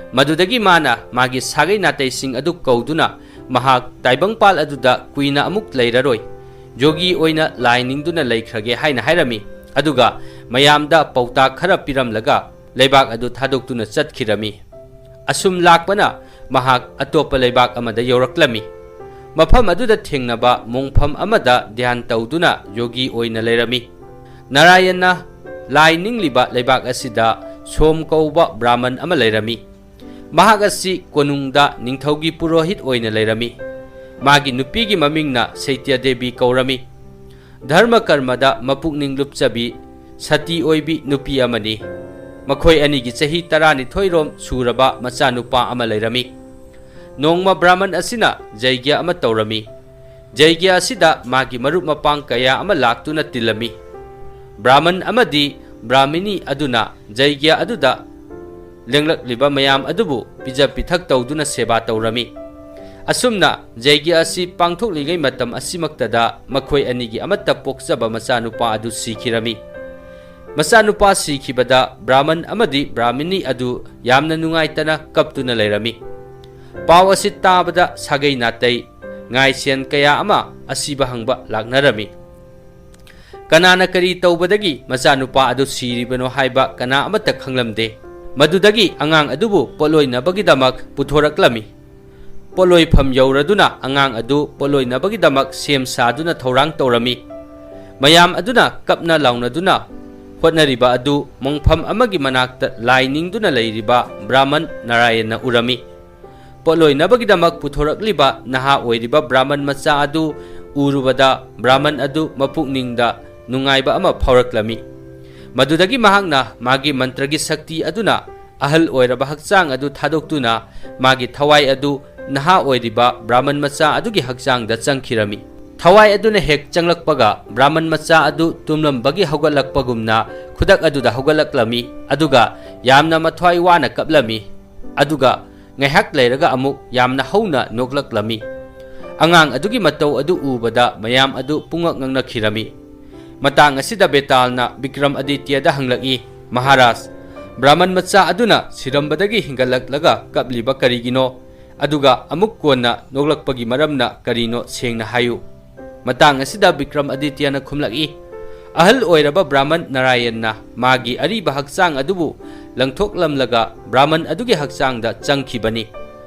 ꯃꯗꯨꯗꯒꯤ ꯃꯥꯅ ꯃꯥꯒꯤ ꯁꯥꯒꯩ ꯅꯥꯇꯩꯁꯤꯡ ꯑꯗꯨ ꯀꯧꯗꯨꯅ ꯃꯍꯥꯛ ꯇꯥꯏꯕꯪꯄꯥꯜ ꯑꯗꯨꯗ ꯀꯨꯏꯅ ꯑꯃꯨꯛ ꯂꯩꯔꯔꯣꯏ, ꯌꯣꯒꯤ ꯑꯣꯏꯅ ꯂꯥꯏ ꯅꯤꯡꯗꯨꯅ ꯂꯩꯈ꯭ꯔꯒꯦ ꯍꯥꯏꯅ ꯍꯥꯏꯔꯝꯃꯤ꯫ ꯑꯗꯨꯒ ꯃꯌꯥꯝꯗ ꯄꯥꯎꯇꯥꯛ ꯈꯔ ꯄꯤꯔꯝꯂꯒ ꯂꯩꯕꯥꯛ ꯑꯗꯨ ꯊꯥꯗꯣꯛꯇꯨꯅ ꯆꯠꯈꯤꯔꯝꯃꯤ꯫ ꯑꯁꯨꯝ ꯂꯥꯛꯄꯅ ꯃꯍꯥꯛ ꯑꯇꯣꯞꯄ ꯂꯩꯕꯥꯛ ꯑꯃꯗ ꯌꯧꯔꯛꯂꯝꯃꯤ꯫ ꯃꯐꯝ ꯑꯗꯨꯗ ꯊꯦꯡꯅꯕ ꯃꯣꯡꯐꯝ ꯑꯃꯗ ꯙ꯭ꯌꯥꯟ ꯇꯧꯗꯨꯅ ꯌꯣꯒꯤ ꯑꯣꯏꯅ ꯂꯩꯔꯝꯃꯤ꯫ ꯅꯥꯔꯥꯌꯟꯅ ꯂꯥꯏ ꯅꯤꯡꯂꯤꯕ ꯂꯩꯕꯥꯛ ꯑꯁꯤꯗ ꯁꯣꯝ ꯀꯧꯕ ꯕ꯭ꯔꯥꯍꯃꯟ ꯑꯃ ꯂꯩꯔꯝꯃꯤ꯫ ꯃꯍꯥꯛ ꯑꯁꯤ ꯀꯣꯅꯨꯡꯗ ꯅꯤꯡꯊꯧꯒꯤ ꯄꯨꯔꯣꯍꯤꯠ ꯑꯣꯏꯅ ꯂꯩꯔꯝꯃꯤ꯫ ꯃꯥꯒꯤ ꯅꯨꯄꯤꯒꯤ ꯃꯃꯤꯡꯅ ꯁꯩꯇ꯭ꯌ ꯗꯦꯕꯤ ꯀꯧꯔꯝꯃꯤ꯫ ꯙꯔꯃ ꯀꯔꯃꯗ ꯃꯄꯨꯛꯅꯤꯡ ꯂꯨꯞꯆꯕꯤ, ꯁꯇꯤ ꯑꯣꯏꯕꯤ ꯅꯨꯄꯤ ꯑꯃꯅꯤ꯫ ꯃꯈꯣꯏ ꯑꯅꯤꯒꯤ ꯆꯍꯤ ꯇꯔꯥꯅꯤꯊꯣꯏꯔꯣꯝ ꯁꯨꯔꯕ ꯃꯆꯥꯅꯨꯄꯥ ꯑꯃ ꯂꯩꯔꯝꯃꯤ꯫ ꯅꯣꯡꯃ ꯕ꯭ꯔꯥꯍꯃꯟ ꯑꯁꯤꯅ ꯖꯩꯒ꯭ꯌ ꯑꯃ ꯇꯧꯔꯝꯃꯤ꯫ ꯖꯩꯒ꯭ꯌ ꯑꯁꯤꯗ ꯃꯥꯒꯤ ꯃꯔꯨꯞ ꯃꯄꯥꯡ ꯀꯌꯥ ꯑꯃ ꯂꯥꯛꯇꯨꯅ ꯇꯤꯜꯂꯝꯃꯤ꯫ ꯕ꯭ꯔꯥꯍꯃꯟ ꯑꯃꯗꯤ ꯕ꯭ꯔꯥꯍꯃꯤꯅꯤ ꯑꯗꯨꯅ ꯖꯩꯒ꯭ꯌ ꯑꯗꯨꯗ ꯂꯦꯡꯂꯛꯂꯤꯕ ꯃꯌꯥꯝ ꯑꯗꯨꯕꯨ ꯄꯤꯖ ꯄꯤꯊꯛ ꯇꯧꯗꯨꯅ ꯁꯦꯕꯥ ꯇꯧꯔꯝꯃꯤ꯫ ꯑꯁꯨꯝꯅ ꯖꯩꯒ꯭ꯌ ꯑꯁꯤ ꯄꯥꯡꯊꯣꯛꯂꯤꯉꯩ ꯃꯇꯝ ꯑꯁꯤꯃꯛꯇꯗ ꯃꯈꯣꯏ ꯑꯅꯤꯒꯤ ꯑꯃꯠꯇ ꯄꯣꯛꯆꯕ ꯃꯆꯥꯅꯨꯄꯥ ꯑꯗꯨ ꯁꯤꯈꯤꯔꯝꯃꯤ꯫ ꯃꯆꯥꯅꯨꯄꯥ ꯁꯤꯈꯤꯕꯗ ꯕ꯭ꯔꯥꯍꯃꯟ ꯑꯃꯗꯤ ꯕ꯭ꯔꯥꯍꯃꯤꯅꯤ ꯑꯗꯨ ꯌꯥꯝꯅ ꯅꯨꯡꯉꯥꯏꯇꯅ ꯀꯞꯇꯨꯅ ꯂꯩꯔꯝꯃꯤ꯫ ꯄꯥꯎ ꯑꯁꯤ ꯇꯥꯕꯗ ꯁꯥꯒꯩ ꯅꯥꯇꯩ, ꯉꯥꯏꯁꯦꯟ ꯀꯌꯥ ꯑꯃ ꯑꯁꯤꯕ ꯍꯪꯕ ꯂꯥꯛꯅꯔꯝꯃꯤ꯫ ꯀꯅꯥꯅ ꯀꯔꯤ ꯇꯧꯕꯗꯒꯤ ꯃꯆꯥꯅꯨꯄꯥ ꯑꯗꯨ ꯁꯤꯔꯤꯕꯅꯣ ꯍꯥꯏꯕ ꯀꯅꯥ ꯑꯃꯠꯇ ꯈꯪꯂꯝꯗꯦ꯫ ꯃꯗꯨꯗꯒꯤ ꯑꯉꯥꯡ ꯑꯗꯨꯕꯨ ꯄꯣꯠꯂꯣꯏꯅꯕꯒꯤꯗꯃꯛ ꯄꯨꯊꯣꯔꯛꯂꯝꯃꯤ꯫ ꯄꯣꯠꯂꯣꯏꯐꯝ ꯌꯧꯔꯗꯨꯅ ꯑꯉꯥꯡ ꯑꯗꯨ ꯄꯣꯠꯂꯣꯏꯅꯕꯒꯤꯗꯃꯛ ꯁꯦꯝ ꯁꯥꯗꯨꯅ ꯊꯧꯔꯥꯡ ꯇꯧꯔꯝꯃꯤ꯫ ꯃꯌꯥꯝ ꯑꯗꯨꯅ ꯀꯞꯅ ꯂꯥꯎꯅꯗꯨꯅ ꯍꯣꯠꯅꯔꯤꯕ ꯑꯗꯨ ꯃꯣꯡꯐꯝ ꯑꯃꯒꯤ ꯃꯅꯥꯛꯇ ꯂꯥꯏ ꯅꯤꯡꯗꯨꯅ ꯂꯩꯔꯤꯕ ꯕ꯭ꯔꯥꯍꯃꯟ ꯅꯥꯔꯥꯌꯟꯅ ꯎꯔꯝꯃꯤ꯫ ꯄꯣꯠꯂꯣꯏꯅꯕꯒꯤꯗꯃꯛ ꯄꯨꯊꯣꯔꯛꯂꯤꯕ ꯅꯍꯥ ꯑꯣꯏꯔꯤꯕ ꯕ꯭ꯔꯥꯍꯃꯟ ꯃꯆꯥ ꯑꯗꯨ ꯎꯔꯨꯕꯗ ꯕ꯭ꯔꯥꯍꯃꯟ ꯑꯗꯨ ꯃꯄꯨꯛꯅꯤꯡꯗ ꯅꯨꯡꯉꯥꯏꯕ ꯑꯃ ꯐꯥꯎꯔꯛꯂꯝꯃꯤ꯫ ꯃꯗꯨꯗꯒꯤ ꯃꯍꯥꯛꯅ ꯃꯥꯒꯤ ꯃꯟꯇ꯭ꯔꯒꯤ ꯁꯛꯇꯤ ꯑꯗꯨꯅ ꯑꯍꯜ ꯑꯣꯏꯔꯕ ꯍꯛꯆꯥꯡ ꯑꯗꯨ ꯊꯥꯗꯣꯛꯇꯨꯅ ꯃꯥꯒꯤ ꯊꯋꯥꯏ ꯑꯗꯨ ꯅꯍꯥ ꯑꯣꯏꯔꯤꯕ ꯕ꯭ꯔꯥꯍꯃꯟ ꯃꯆꯥ ꯑꯗꯨꯒꯤ ꯍꯛꯆꯥꯡꯗ ꯆꯪꯈꯤꯔꯝꯃꯤ꯫ ꯊꯋꯥꯏ ꯑꯗꯨꯅ ꯍꯦꯛ ꯆꯪꯂꯛꯄꯒ ꯕ꯭ꯔꯥꯍꯃꯟ ꯃꯆꯥ ꯑꯗꯨ ꯇꯨꯝꯂꯝꯕꯒꯤ ꯍꯧꯒꯠꯂꯛꯄꯒꯨꯝꯅ ꯈꯨꯗꯛ ꯑꯗꯨꯗ ꯍꯧꯒꯠꯂꯛꯂꯝꯃꯤ, ꯑꯗꯨꯒ ꯌꯥꯝꯅ ꯃꯊ꯭ꯋꯥꯏ ꯋꯥꯅ ꯀꯞꯂꯝꯃꯤ꯫ ꯑꯗꯨꯒ ꯉꯥꯏꯍꯥꯛ ꯂꯩꯔꯒ ꯑꯃꯨꯛ ꯌꯥꯝꯅ ꯍꯧꯅ ꯅꯣꯛꯂꯛꯂꯝꯃꯤ꯫ ꯑꯉꯥꯡ ꯑꯗꯨꯒꯤ ꯃꯇꯧ ꯑꯗꯨ ꯎꯕꯗ ꯃꯌꯥꯝ ꯑꯗꯨ ꯄꯨꯡꯉꯛ ꯉꯛꯅꯈꯤꯔꯝꯃꯤ꯫ ꯃꯇꯥꯡ ꯑꯁꯤꯗ ꯕꯦꯇꯥꯜꯅ ꯕꯤꯀ꯭ꯔꯝ ꯑꯗꯤꯇ꯭ꯌꯗ ꯍꯪꯂꯛꯏ, "ꯃꯍꯥꯔꯥꯖ, ꯕ꯭ꯔꯥꯍꯃꯟ ꯃꯆꯥ ꯑꯗꯨꯅ ꯁꯤꯔꯝꯕꯗꯒꯤ ꯍꯤꯡꯒꯠꯂꯛꯂꯒ ꯀꯞꯂꯤꯕ ꯀꯔꯤꯒꯤꯅꯣ? ꯑꯗꯨꯒ ꯑꯃꯨꯛ ꯀꯣꯟꯅ ꯅꯣꯛꯂꯛꯄꯒꯤ ꯃꯔꯝꯅ ꯀꯔꯤꯅꯣ? ꯁꯦꯡꯅ ꯍꯥꯏꯌꯨ꯫" ꯃꯇꯥꯡ ꯑꯁꯤꯗ ꯕꯤꯀ꯭ꯔꯝ ꯑꯗꯤꯇ꯭ꯌꯅ ꯈꯨꯝꯂꯛꯏ, "ꯑꯍꯜ ꯑꯣꯏꯔꯕ ꯕ꯭ꯔꯥꯍꯃꯟ ꯅꯥꯔꯥꯌꯟꯅ ꯃꯥꯒꯤ ꯑꯔꯤꯕ ꯍꯛꯆꯥꯡ ꯑꯗꯨꯕꯨ ꯂꯪꯊꯣꯛꯂꯝꯂꯒ ꯕ꯭ꯔꯥꯍꯃꯟ ꯑꯗꯨꯒꯤ ꯍꯛꯆꯥꯡꯗ ꯆꯪꯈꯤꯕꯅꯤ꯫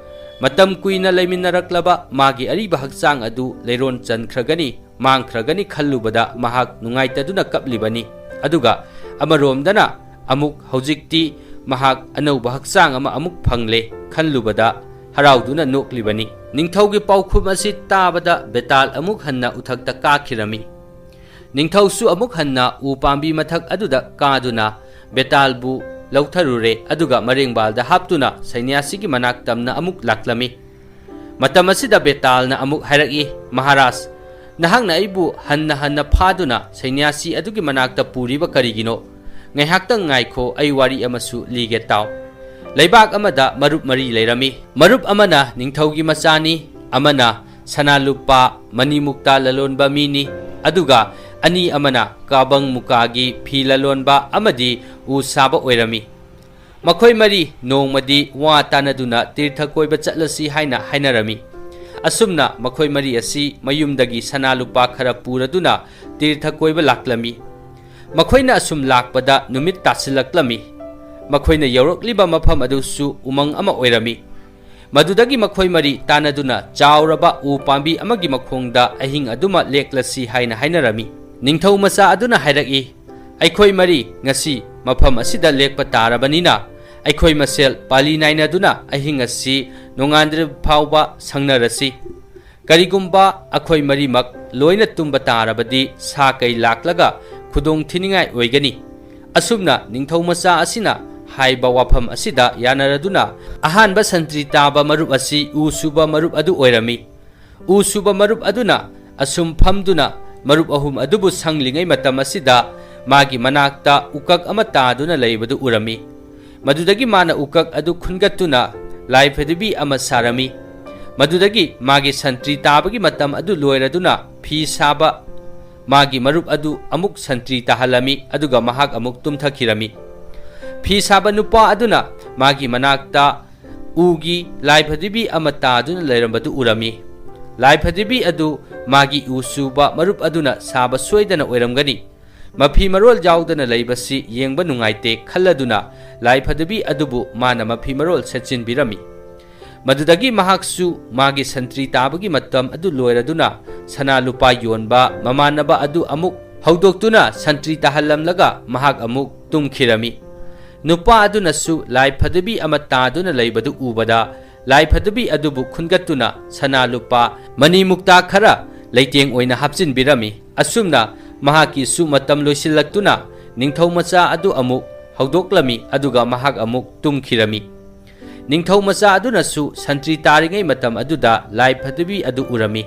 ꯃꯇꯝ ꯀꯨꯏꯅ ꯂꯩꯃꯤꯟꯅꯔꯛꯂꯕ ꯃꯥꯒꯤ ꯑꯔꯤꯕ ꯍꯛꯆꯥꯡ ꯑꯗꯨ ꯂꯩꯔꯣꯟ ꯆꯟꯈ꯭ꯔꯒꯅꯤ, ꯃꯥꯡꯈ꯭ꯔꯒꯅꯤ ꯈꯜꯂꯨꯕꯗ ꯃꯍꯥꯛ ꯅꯨꯡꯉꯥꯏꯇꯗꯨꯅ ꯀꯞꯂꯤꯕꯅꯤ꯫ ꯑꯗꯨꯒ ꯑꯃꯔꯣꯝꯗꯅ ꯑꯃꯨꯛ ꯍꯧꯖꯤꯛꯇꯤ ꯃꯍꯥꯛ ꯑꯅꯧꯕ ꯍꯛꯆꯥꯡ ꯑꯃ ꯑꯃꯨꯛ ꯐꯪꯂꯦ ꯈꯜꯂꯨꯕꯗ ꯍꯔꯥꯎꯗꯨꯅ ꯅꯣꯛꯂꯤꯕꯅꯤ꯫" ꯅꯤꯡꯊꯧꯒꯤ ꯄꯥꯎꯈꯨꯝ ꯑꯁꯤ ꯇꯥꯕꯗ ꯕꯦꯇꯥꯜ ꯑꯃꯨꯛ ꯍꯟꯅ ꯎꯊꯛꯇ ꯀꯥꯈꯤꯔꯝꯃꯤ꯫ ꯅꯤꯡꯊꯧꯁꯨ ꯑꯃꯨꯛ ꯍꯟꯅ ꯎ ꯄꯥꯝꯕꯤ ꯃꯊꯛ ꯑꯗꯨꯗ ꯀꯥꯗꯨꯅ ꯕꯦꯇꯥꯜꯕꯨ ꯂꯧꯊꯔꯨꯔꯦ, ꯑꯗꯨꯒ ꯃꯔꯦꯡꯕꯥꯜꯗ ꯍꯥꯞꯇꯨꯅ ꯁꯩꯅ꯭ꯌꯥꯁꯤꯒꯤ ꯃꯅꯥꯛ ꯇꯝꯅ ꯑꯃꯨꯛ ꯂꯥꯛꯂꯝꯃꯤ꯫ ꯃꯇꯝ ꯑꯁꯤꯗ ꯕꯦꯇꯥꯜꯅ ꯑꯃꯨꯛ ꯍꯥꯏꯔꯛꯏ, "ꯃꯍꯥꯔꯥꯖ, ꯅꯍꯥꯛꯅ ꯑꯩꯕꯨ ꯍꯟꯅ ꯍꯟꯅ ꯐꯥꯗꯨꯅ ꯁꯩꯅ꯭ꯌꯥꯁꯤ ꯑꯗꯨꯒꯤ ꯃꯅꯥꯛꯇ ꯄꯨꯔꯤꯕ ꯀꯔꯤꯒꯤꯅꯣ? ꯉꯥꯏꯍꯥꯛꯇꯪ ꯉꯥꯏꯈꯣ, ꯑꯩ ꯋꯥꯔꯤ ꯑꯃꯁꯨ ꯂꯤꯒꯦ ꯇꯥꯎ꯫" ꯂꯩꯕꯥꯛ ꯑꯃꯗ ꯃꯔꯨꯞ ꯃꯔꯤ ꯂꯩꯔꯝꯃꯤ꯫ ꯃꯔꯨꯞ ꯑꯃꯅ ꯅꯤꯡꯊꯧꯒꯤ ꯃꯆꯥꯅꯤ, ꯑꯃꯅ ꯁꯅꯥ ꯂꯨꯄꯥ ꯃꯅꯤ ꯃꯨꯛꯇꯥ ꯂꯂꯣꯟꯕ ꯃꯤꯅꯤ, ꯑꯗꯨꯒ ꯑꯅꯤ ꯑꯃꯅ ꯀꯥꯕꯪ ꯃꯨꯀꯥꯒꯤ ꯐꯤ ꯂꯂꯣꯟꯕ ꯑꯃꯗꯤ ꯎ ꯁꯥꯕ ꯑꯣꯏꯔꯝꯃꯤ꯫ ꯃꯈꯣꯏ ꯃꯔꯤ ꯅꯣꯡꯃꯗꯤ ꯋꯥ ꯇꯥꯅꯗꯨꯅ ꯇꯤꯔꯊ ꯀꯣꯏꯕ ꯆꯠꯂꯁꯤ ꯍꯥꯏꯅ ꯍꯥꯏꯅꯔꯝꯃꯤ꯫ ꯑꯁꯨꯝꯅ ꯃꯈꯣꯏ ꯃꯔꯤ ꯑꯁꯤ ꯃꯌꯨꯝꯗꯒꯤ ꯁꯅꯥ ꯂꯨꯄꯥ ꯈꯔ ꯄꯨꯔꯗꯨꯅ ꯇꯤꯔꯊ ꯀꯣꯏꯕ ꯂꯥꯛꯂꯝꯃꯤ꯫ ꯃꯈꯣꯏꯅ ꯑꯁꯨꯝ ꯂꯥꯛꯄꯗ ꯅꯨꯃꯤꯠ ꯇꯥꯁꯤꯜꯂꯛꯂꯝꯃꯤ꯫ ꯃꯈꯣꯏꯅ ꯌꯧꯔꯛꯂꯤꯕ ꯃꯐꯝ ꯑꯗꯨꯁꯨ ꯎꯃꯪ ꯑꯃ ꯑꯣꯏꯔꯝꯃꯤ꯫ ꯃꯗꯨꯗꯒꯤ ꯃꯈꯣꯏ ꯃꯔꯤ ꯇꯥꯟꯅꯗꯨꯅ ꯆꯥꯎꯔꯕ ꯎ ꯄꯥꯝꯕꯤ ꯑꯃꯒꯤ ꯃꯈꯣꯡꯗ ꯑꯍꯤꯡ ꯑꯗꯨꯃ ꯂꯦꯛꯂꯁꯤ ꯍꯥꯏꯅ ꯍꯥꯏꯅꯔꯝꯃꯤ꯫ ꯅꯤꯡꯊꯧ ꯃꯆꯥ ꯑꯗꯨꯅ ꯍꯥꯏꯔꯛꯏ, "ꯑꯩꯈꯣꯏ ꯃꯔꯤ ꯉꯁꯤ ꯃꯐꯝ ꯑꯁꯤꯗ ꯂꯦꯛꯄ ꯇꯥꯔꯕꯅꯤꯅ, ꯑꯩꯈꯣꯏ ꯃꯁꯦꯜ ꯄꯥꯂꯤ ꯅꯥꯏꯅꯗꯨꯅ ꯑꯍꯤꯡ ꯑꯁꯤ ꯅꯣꯡꯉꯥꯟꯗ꯭ꯔꯤꯕ ꯐꯥꯎꯕ ꯁꯪꯅꯔꯁꯤ꯫" ꯀꯔꯤꯒꯨꯝꯕ ꯑꯩꯈꯣꯏ ꯃꯔꯤꯃꯛ ꯂꯣꯏꯅ ꯇꯨꯝꯕ ꯇꯥꯔꯕꯗꯤ ꯁꯥ ꯀꯩ ꯂꯥꯛꯂꯒ ꯈꯨꯗꯣꯡ ꯊꯤꯅꯤꯡꯉꯥꯏ ꯑꯣꯏꯒꯅꯤ꯫ ꯑꯁꯨꯝꯅ ꯅꯤꯡꯊꯧ ꯃꯆꯥ ꯑꯁꯤꯅ ꯍꯥꯏꯕ ꯋꯥꯐꯝ ꯑꯁꯤꯗ ꯌꯥꯅꯔꯗꯨꯅ ꯑꯍꯥꯟꯕ ꯁꯟꯇ꯭ꯔꯤ ꯇꯥꯕ ꯃꯔꯨꯞ ꯑꯁꯤ ꯎ ꯁꯨꯕ ꯃꯔꯨꯞ ꯑꯗꯨ ꯑꯣꯏꯔꯝꯃꯤ꯫ ꯎ ꯁꯨꯕ ꯃꯔꯨꯞ ꯑꯗꯨꯅ ꯑꯁꯨꯝ ꯐꯝꯗꯨꯅ ꯃꯔꯨꯞ ꯑꯍꯨꯝ ꯑꯗꯨꯕꯨ ꯁꯪꯂꯤꯉꯩ ꯃꯇꯝ ꯑꯁꯤꯗ ꯃꯥꯒꯤ ꯃꯅꯥꯛꯇ ꯎꯀꯛ ꯑꯃ ꯇꯥꯗꯨꯅ ꯂꯩꯕꯗꯨ ꯎꯔꯝꯃꯤ꯫ ꯃꯗꯨꯗꯒꯤ ꯃꯥꯅ ꯎꯀꯛ ꯑꯗꯨ ꯈꯨꯟꯒꯠꯇꯨꯅ ꯂꯥꯏꯐꯗꯤꯕꯤ ꯑꯃ ꯁꯥꯔꯝꯃꯤ꯫ ꯃꯗꯨꯗꯒꯤ ꯃꯥꯒꯤ ꯁꯟꯇ꯭ꯔꯤ ꯇꯥꯕꯒꯤ ꯃꯇꯝ ꯑꯗꯨ ꯂꯣꯏꯔꯗꯨꯅ ꯐꯤ ꯁꯥꯕ ꯃꯥꯒꯤ ꯃꯔꯨꯞ ꯑꯗꯨ ꯑꯃꯨꯛ ꯁꯟꯇ꯭ꯔꯤ ꯇꯥꯍꯜꯂꯝꯃꯤ, ꯑꯗꯨꯒ ꯃꯍꯥꯛ ꯑꯃꯨꯛ ꯇꯨꯝꯊꯈꯤꯔꯝꯃꯤ꯫ ꯐꯤ ꯁꯥꯕ ꯅꯨꯄꯥ ꯑꯗꯨꯅ ꯃꯥꯒꯤ ꯃꯅꯥꯛꯇ ꯎꯒꯤ ꯂꯥꯏꯐꯗꯤꯕꯤ ꯑꯃ ꯇꯥꯗꯨꯅ ꯂꯩꯔꯝꯕꯗꯨ ꯎꯔꯝꯃꯤ꯫ ꯂꯥꯏꯐꯗꯤꯕꯤ ꯑꯗꯨ ꯃꯥꯒꯤ ꯎ ꯁꯨꯕ ꯃꯔꯨꯞ ꯑꯗꯨꯅ ꯁꯥꯕ ꯁꯣꯏꯗꯅ ꯑꯣꯏꯔꯝꯒꯅꯤ꯫ ꯃꯐꯤ ꯃꯔꯣꯜ ꯌꯥꯎꯗꯅ ꯂꯩꯕꯁꯤ ꯌꯦꯡꯕ ꯅꯨꯡꯉꯥꯏꯇꯦ ꯈꯜꯂꯗꯨꯅ ꯂꯥꯏꯐꯗꯤꯕꯤ ꯑꯗꯨꯕꯨ ꯃꯥꯅ ꯃꯐꯤ ꯃꯔꯣꯜ ꯁꯦꯠꯆꯤꯟꯕꯤꯔꯝꯃꯤ꯫ ꯃꯗꯨꯗꯒꯤ ꯃꯍꯥꯛꯁꯨ ꯃꯥꯒꯤ ꯁꯟꯇ꯭ꯔꯤ ꯇꯥꯕꯒꯤ ꯃꯇꯝ ꯑꯗꯨ ꯂꯣꯏꯔꯗꯨꯅ ꯁꯅꯥ ꯂꯨꯄꯥ ꯌꯣꯟꯕ ꯃꯃꯥꯟꯅꯕ ꯑꯗꯨ ꯑꯃꯨꯛ ꯍꯧꯗꯣꯛꯇꯨꯅ ꯁꯟꯇ꯭ꯔꯤ ꯇꯥꯍꯜꯂꯝꯂꯒ ꯃꯍꯥꯛ ꯑꯃꯨꯛ ꯇꯨꯝꯈꯤꯔꯝꯃꯤ꯫ ꯅꯨꯄꯥ ꯑꯗꯨꯅꯁꯨ ꯂꯥꯏꯐꯗꯤꯕꯤ ꯑꯃ ꯇꯥꯗꯨꯅ ꯂꯩꯕꯗꯨ ꯎꯕꯗ ꯂꯥꯏꯐꯗꯤꯕꯤ ꯑꯗꯨꯕꯨ ꯈꯨꯟꯒꯠꯇꯨꯅ ꯁꯅꯥ ꯂꯨꯄꯥ ꯃꯅꯤ ꯃꯨꯛꯇꯥ ꯈꯔ ꯂꯩꯇꯦꯡ ꯑꯣꯏꯅ ꯍꯥꯞꯆꯤꯟꯕꯤꯔꯝꯃꯤ꯫ ꯑꯁꯨꯝꯅ ꯃꯍꯥꯛꯀꯤꯁꯨ ꯃꯇꯝ ꯂꯣꯏꯁꯤꯜꯂꯛꯇꯨꯅ ꯅꯤꯡꯊꯧ ꯃꯆꯥ ꯑꯗꯨ ꯑꯃꯨꯛ ꯍꯧꯗꯣꯛꯂꯝꯃꯤ, ꯑꯗꯨꯒ ꯃꯍꯥꯛ ꯑꯃꯨꯛ ꯇꯨꯝꯈꯤꯔꯝꯃꯤ꯫ ꯅꯤꯡꯊꯧ ꯃꯆꯥ ꯑꯗꯨꯅꯁꯨ ꯁꯟꯇ꯭ꯔꯤ ꯇꯥꯔꯤꯉꯩ ꯃꯇꯝ ꯑꯗꯨꯗ ꯂꯥꯏꯐꯗꯤꯕꯤ ꯑꯗꯨ ꯎꯔꯝꯃꯤ꯫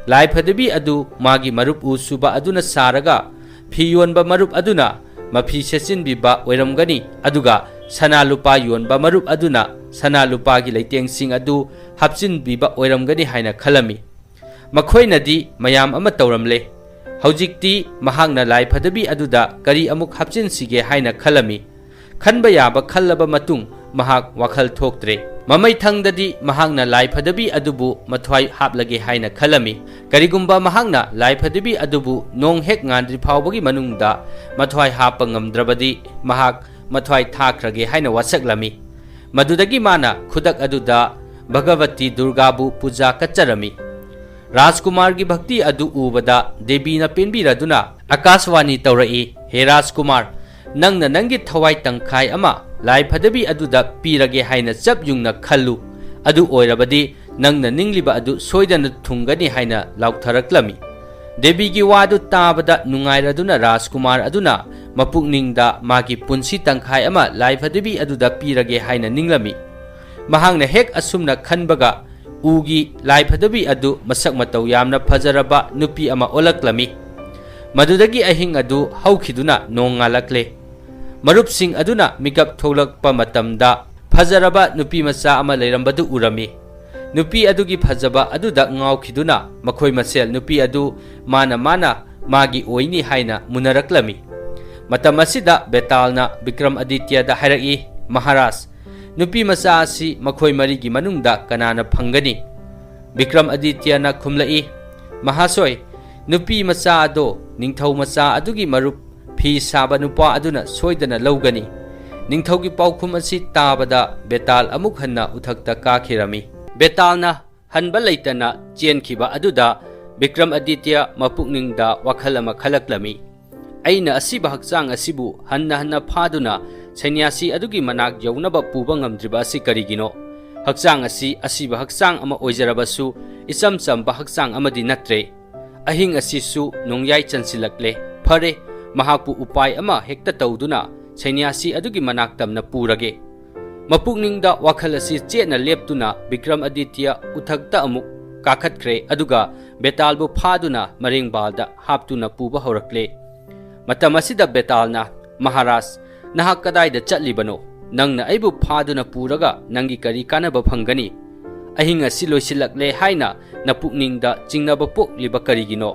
ꯂꯥꯏꯐꯗꯤꯕꯤ ꯑꯗꯨ ꯃꯥꯒꯤ ꯃꯔꯨꯞ ꯎ ꯁꯨꯕ ꯑꯗꯨꯅ ꯁꯥꯔꯒ ꯐꯤ ꯌꯣꯟꯕ ꯃꯔꯨꯞ ꯑꯗꯨꯅ ꯃꯐꯤ ꯁꯦꯠꯆꯤꯟꯕꯤꯕ ꯑꯣꯏꯔꯝꯒꯅꯤ, ꯑꯗꯨꯒ ꯁꯅꯥ ꯂꯨꯄꯥ ꯌꯣꯟꯕ ꯃꯔꯨꯞ ꯑꯗꯨꯅ ꯁꯅꯥ ꯂꯨꯄꯥꯒꯤ ꯂꯩꯇꯦꯡꯁꯤꯡ ꯑꯗꯨ ꯍꯥꯞꯆꯤꯟꯕꯤꯕ ꯑꯣꯏꯔꯝꯒꯅꯤ ꯍꯥꯏꯅ ꯈꯜꯂꯝꯃꯤ꯫ ꯃꯈꯣꯏꯅꯗꯤ ꯃꯌꯥꯝ ꯑꯃ ꯇꯧꯔꯝꯂꯦ꯫ ꯍꯧꯖꯤꯛꯇꯤ ꯃꯍꯥꯛꯅ ꯂꯥꯏꯐꯗꯤꯕꯤ ꯑꯗꯨꯗ ꯀꯔꯤ ꯑꯃꯨꯛ ꯍꯥꯞꯆꯤꯟꯁꯤꯒꯦ ꯍꯥꯏꯅ ꯈꯜꯂꯝꯃꯤ꯫ ꯈꯟꯕ ꯌꯥꯕ ꯈꯜꯂꯕ ꯃꯇꯨꯡ ꯃꯍꯥꯛ ꯋꯥꯈꯜ ꯊꯣꯛꯇ꯭ꯔꯦ꯫ ꯃꯃꯩꯊꯪꯗꯗꯤ ꯃꯍꯥꯛꯅ ꯂꯥꯏꯐꯗꯤꯕꯤ ꯑꯗꯨꯕꯨ ꯃꯊ꯭ꯋꯥꯏ ꯍꯥꯞꯂꯒꯦ ꯍꯥꯏꯅ ꯈꯜꯂꯝꯃꯤ꯫ ꯀꯔꯤꯒꯨꯝꯕ ꯃꯍꯥꯛꯅ ꯂꯥꯏꯐꯗꯤꯕꯤ ꯑꯗꯨꯕꯨ ꯅꯣꯡ ꯍꯦꯛ ꯉꯥꯟꯗ꯭ꯔꯤ ꯐꯥꯎꯕꯒꯤ ꯃꯅꯨꯡꯗ ꯃꯊ꯭ꯋꯥꯏ ꯍꯥꯞꯄ ꯉꯝꯗ꯭ꯔꯕꯗꯤ ꯃꯍꯥꯛ ꯃꯊ꯭ꯋꯥꯏ ꯊꯥꯈ꯭ꯔꯒꯦ ꯍꯥꯏꯅ ꯋꯥꯁꯛꯂꯝꯃꯤ꯫ ꯃꯗꯨꯗꯒꯤ ꯃꯥꯅ ꯈꯨꯗꯛ ꯑꯗꯨꯗ ꯚꯒꯕꯇꯤ ꯗꯨꯔꯒꯥꯕꯨ ꯄꯨꯖꯥ ꯀꯠꯆꯔꯝꯃꯤ꯫ ꯔꯥꯖꯀꯨꯃꯥꯔꯒꯤ ꯚꯛꯇꯤ ꯑꯗꯨ ꯎꯕꯗ ꯗꯦꯕꯤꯅ ꯄꯦꯟꯕꯤꯔꯗꯨꯅ ꯑꯀꯥꯁꯋꯥꯅꯤ ꯇꯧꯔꯛꯏ, "ꯍꯦ ꯔꯥꯖꯀꯨꯃꯥꯔ, ꯅꯪꯅ ꯅꯪꯒꯤ ꯊꯋꯥꯏ ꯇꯪꯈꯥꯏ ꯑꯃ ꯂꯥꯏꯐꯗꯤꯕꯤ ꯑꯗꯨꯗ ꯄꯤꯔꯒꯦ ꯍꯥꯏꯅ ꯆꯞ ꯌꯨꯡꯅ ꯈꯜꯂꯨ꯫ ꯑꯗꯨ ꯑꯣꯏꯔꯕꯗꯤ ꯅꯪꯅ ꯅꯤꯡꯂꯤꯕ ꯑꯗꯨ ꯁꯣꯏꯗꯅ ꯊꯨꯡꯒꯅꯤ" ꯍꯥꯏꯅ ꯂꯥꯎꯊꯔꯛꯂꯝꯃꯤ꯫ ꯗꯦꯕꯤꯒꯤ ꯋꯥꯗꯨ ꯇꯥꯕꯗ ꯅꯨꯡꯉꯥꯏꯔꯗꯨꯅ ꯔꯥꯖꯀꯨꯃꯥꯔ ꯑꯗꯨꯅ ꯃꯄꯨꯛꯅꯤꯡꯗ ꯃꯥꯒꯤ ꯄꯨꯟꯁꯤ ꯇꯪꯈꯥꯏ ꯑꯃ ꯂꯥꯏꯐꯗꯕꯤ ꯑꯗꯨꯗ ꯄꯤꯔꯒꯦ ꯍꯥꯏꯅ ꯅꯤꯡꯂꯝꯃꯤ꯫ ꯃꯍꯥꯛꯅ ꯍꯦꯛ ꯑꯁꯨꯝꯅ ꯈꯟꯕꯒ ꯎꯒꯤ ꯂꯥꯏꯐꯗꯕꯤ ꯑꯗꯨ ꯃꯁꯛ ꯃꯇꯧ ꯌꯥꯝꯅ ꯐꯖꯔꯕ ꯅꯨꯄꯤ ꯑꯃ ꯑꯣꯜꯂꯛꯂꯝꯃꯤ꯫ ꯃꯗꯨꯗꯒꯤ ꯑꯍꯤꯡ ꯑꯗꯨ ꯍꯧꯈꯤꯗꯨꯅ ꯅꯣꯡꯉꯥꯜꯂꯛꯂꯦ꯫ ꯃꯔꯨꯞꯁꯤꯡ ꯑꯗꯨꯅ ꯃꯤꯀꯞ ꯊꯣꯛꯂꯛꯄ ꯃꯇꯝꯗ ꯐꯖꯔꯕ ꯅꯨꯄꯤ ꯃꯆꯥ ꯑꯃ ꯂꯩꯔꯝꯕꯗꯨ ꯎꯔꯝꯃꯤ꯫ ꯅꯨꯄꯤ ꯑꯗꯨꯒꯤ ꯐꯖꯕ ꯑꯗꯨꯗ ꯉꯥꯎꯈꯤꯗꯨꯅ ꯃꯈꯣꯏ ꯃꯁꯦꯜ ꯅꯨꯄꯤ ꯑꯗꯨ ꯃꯥꯅ ꯃꯥꯅ ꯃꯥꯒꯤ ꯑꯣꯏꯅꯤ ꯍꯥꯏꯅ ꯃꯨꯟꯅꯔꯛꯂꯝꯃꯤ꯫ ꯃꯇꯝ ꯑꯁꯤꯗ ꯕꯦꯇꯥꯜꯅ ꯕꯤꯀ꯭ꯔꯝ ꯑꯗꯤꯇ꯭ꯌꯗ ꯍꯥꯏꯔꯛꯏ, "ꯃꯍꯥꯔꯥꯖ, ꯅꯨꯄꯤ ꯃꯆꯥ ꯑꯁꯤ ꯃꯈꯣꯏ ꯃꯔꯤꯒꯤ ꯃꯅꯨꯡꯗ ꯀꯅꯥꯅ ꯐꯪꯒꯅꯤ?" ꯕꯤꯀ꯭ꯔꯝ ꯑꯗꯤꯇ꯭ꯌꯅ ꯈꯨꯝꯂꯛꯏ, "ꯃꯍꯥꯁꯣꯏ, ꯅꯨꯄꯤ ꯃꯆꯥ ꯑꯗꯣ ꯅꯤꯡꯊꯧ ꯃꯆꯥ ꯑꯗꯨꯒꯤ ꯃꯔꯨꯞ ꯐꯤ ꯁꯥꯕ ꯅꯨꯄꯥ ꯑꯗꯨꯅ ꯁꯣꯏꯗꯅ ꯂꯧꯒꯅꯤ꯫" ꯅꯤꯡꯊꯧꯒꯤ ꯄꯥꯎꯈꯨꯝ ꯑꯁꯤ ꯇꯥꯕꯗ ꯕꯦꯇꯥꯜ ꯑꯃꯨꯛ ꯍꯟꯅ ꯎꯊꯛꯇ ꯀꯥꯈꯤꯔꯝꯃꯤ꯫ ꯕꯦꯇꯥꯜꯅ ꯍꯟꯕ ꯂꯩꯇꯅ ꯆꯦꯟꯈꯤꯕ ꯑꯗꯨꯗ ꯕꯤꯀ꯭ꯔꯝ ꯑꯗꯤꯇ꯭ꯌ ꯃꯄꯨꯛꯅꯤꯡꯗ ꯋꯥꯈꯜ ꯑꯃ ꯈꯜꯂꯛꯂꯝꯃꯤ꯫ "ꯑꯩꯅ ꯑꯁꯤꯕ ꯍꯛꯆꯥꯡ ꯑꯁꯤꯕꯨ ꯍꯟꯅ ꯍꯟꯅ ꯐꯥꯗꯨꯅ ꯁꯩꯅ꯭ꯌꯥꯁꯤ ꯑꯗꯨꯒꯤ ꯃꯅꯥꯛ ꯌꯧꯅꯕ ꯄꯨꯕ ꯉꯝꯗ꯭ꯔꯤꯕ ꯑꯁꯤ ꯀꯔꯤꯒꯤꯅꯣ? ꯍꯛꯆꯥꯡ ꯑꯁꯤ ꯑꯁꯤꯕ ꯍꯛꯆꯥꯡ ꯑꯃ ꯑꯣꯏꯖꯔꯕꯁꯨ ꯏꯆꯝ ꯆꯝꯕ ꯍꯛꯆꯥꯡ ꯑꯃꯗꯤ ꯅꯠꯇ꯭ꯔꯦ꯫ ꯑꯍꯤꯡ ꯑꯁꯤꯁꯨ ꯅꯣꯡꯌꯥꯏ ꯆꯟꯁꯤꯜꯂꯛꯂꯦ꯫ ꯐꯔꯦ, ꯃꯍꯥꯛꯄꯨ ꯎꯄꯥꯏ ꯑꯃ ꯍꯦꯛꯇ ꯇꯧꯗꯨꯅ ꯁꯩꯅ꯭ꯌꯥꯁꯤ ꯑꯗꯨꯒꯤ ꯃꯅꯥꯛ ꯇꯝꯅ ꯄꯨꯔꯒꯦ꯫" ꯃꯄꯨꯛꯅꯤꯡꯗ ꯋꯥꯈꯜ ꯑꯁꯤ ꯆꯦꯠꯅ ꯂꯦꯞꯇꯨꯅ ꯕꯤꯀ꯭ꯔꯝ ꯑꯗꯤꯇ꯭ꯌ ꯎꯊꯛꯇ ꯑꯃꯨꯛ ꯀꯥꯈꯠꯈ꯭ꯔꯦ, ꯑꯗꯨꯒ ꯕꯦꯇꯥꯜꯕꯨ ꯐꯥꯗꯨꯅ ꯃꯔꯦꯡꯕꯥꯜꯗ ꯍꯥꯞꯇꯨꯅ ꯄꯨꯕ ꯍꯧꯔꯛꯂꯦ꯫ ꯃꯇꯝ ꯑꯁꯤꯗ ꯕꯦꯇꯥꯜꯅ, "ꯃꯍꯥꯔꯥꯖ, ꯅꯍꯥꯛ ꯀꯗꯥꯏꯗ ꯆꯠꯂꯤꯕꯅꯣ? ꯅꯪꯅ ꯑꯩꯕꯨ ꯐꯥꯗꯨꯅ ꯄꯨꯔꯒ ꯅꯪꯒꯤ ꯀꯔꯤ ꯀꯥꯟꯅꯕ ꯐꯪꯒꯅꯤ? ꯑꯍꯤꯡ ꯑꯁꯤ ꯂꯣꯏꯁꯤꯜꯂꯛꯂꯦ ꯍꯥꯏꯅ ꯅꯄꯨꯛꯅꯤꯡꯗ ꯆꯤꯡꯅꯕ ꯄꯣꯛꯂꯤꯕ ꯀꯔꯤꯒꯤꯅꯣ?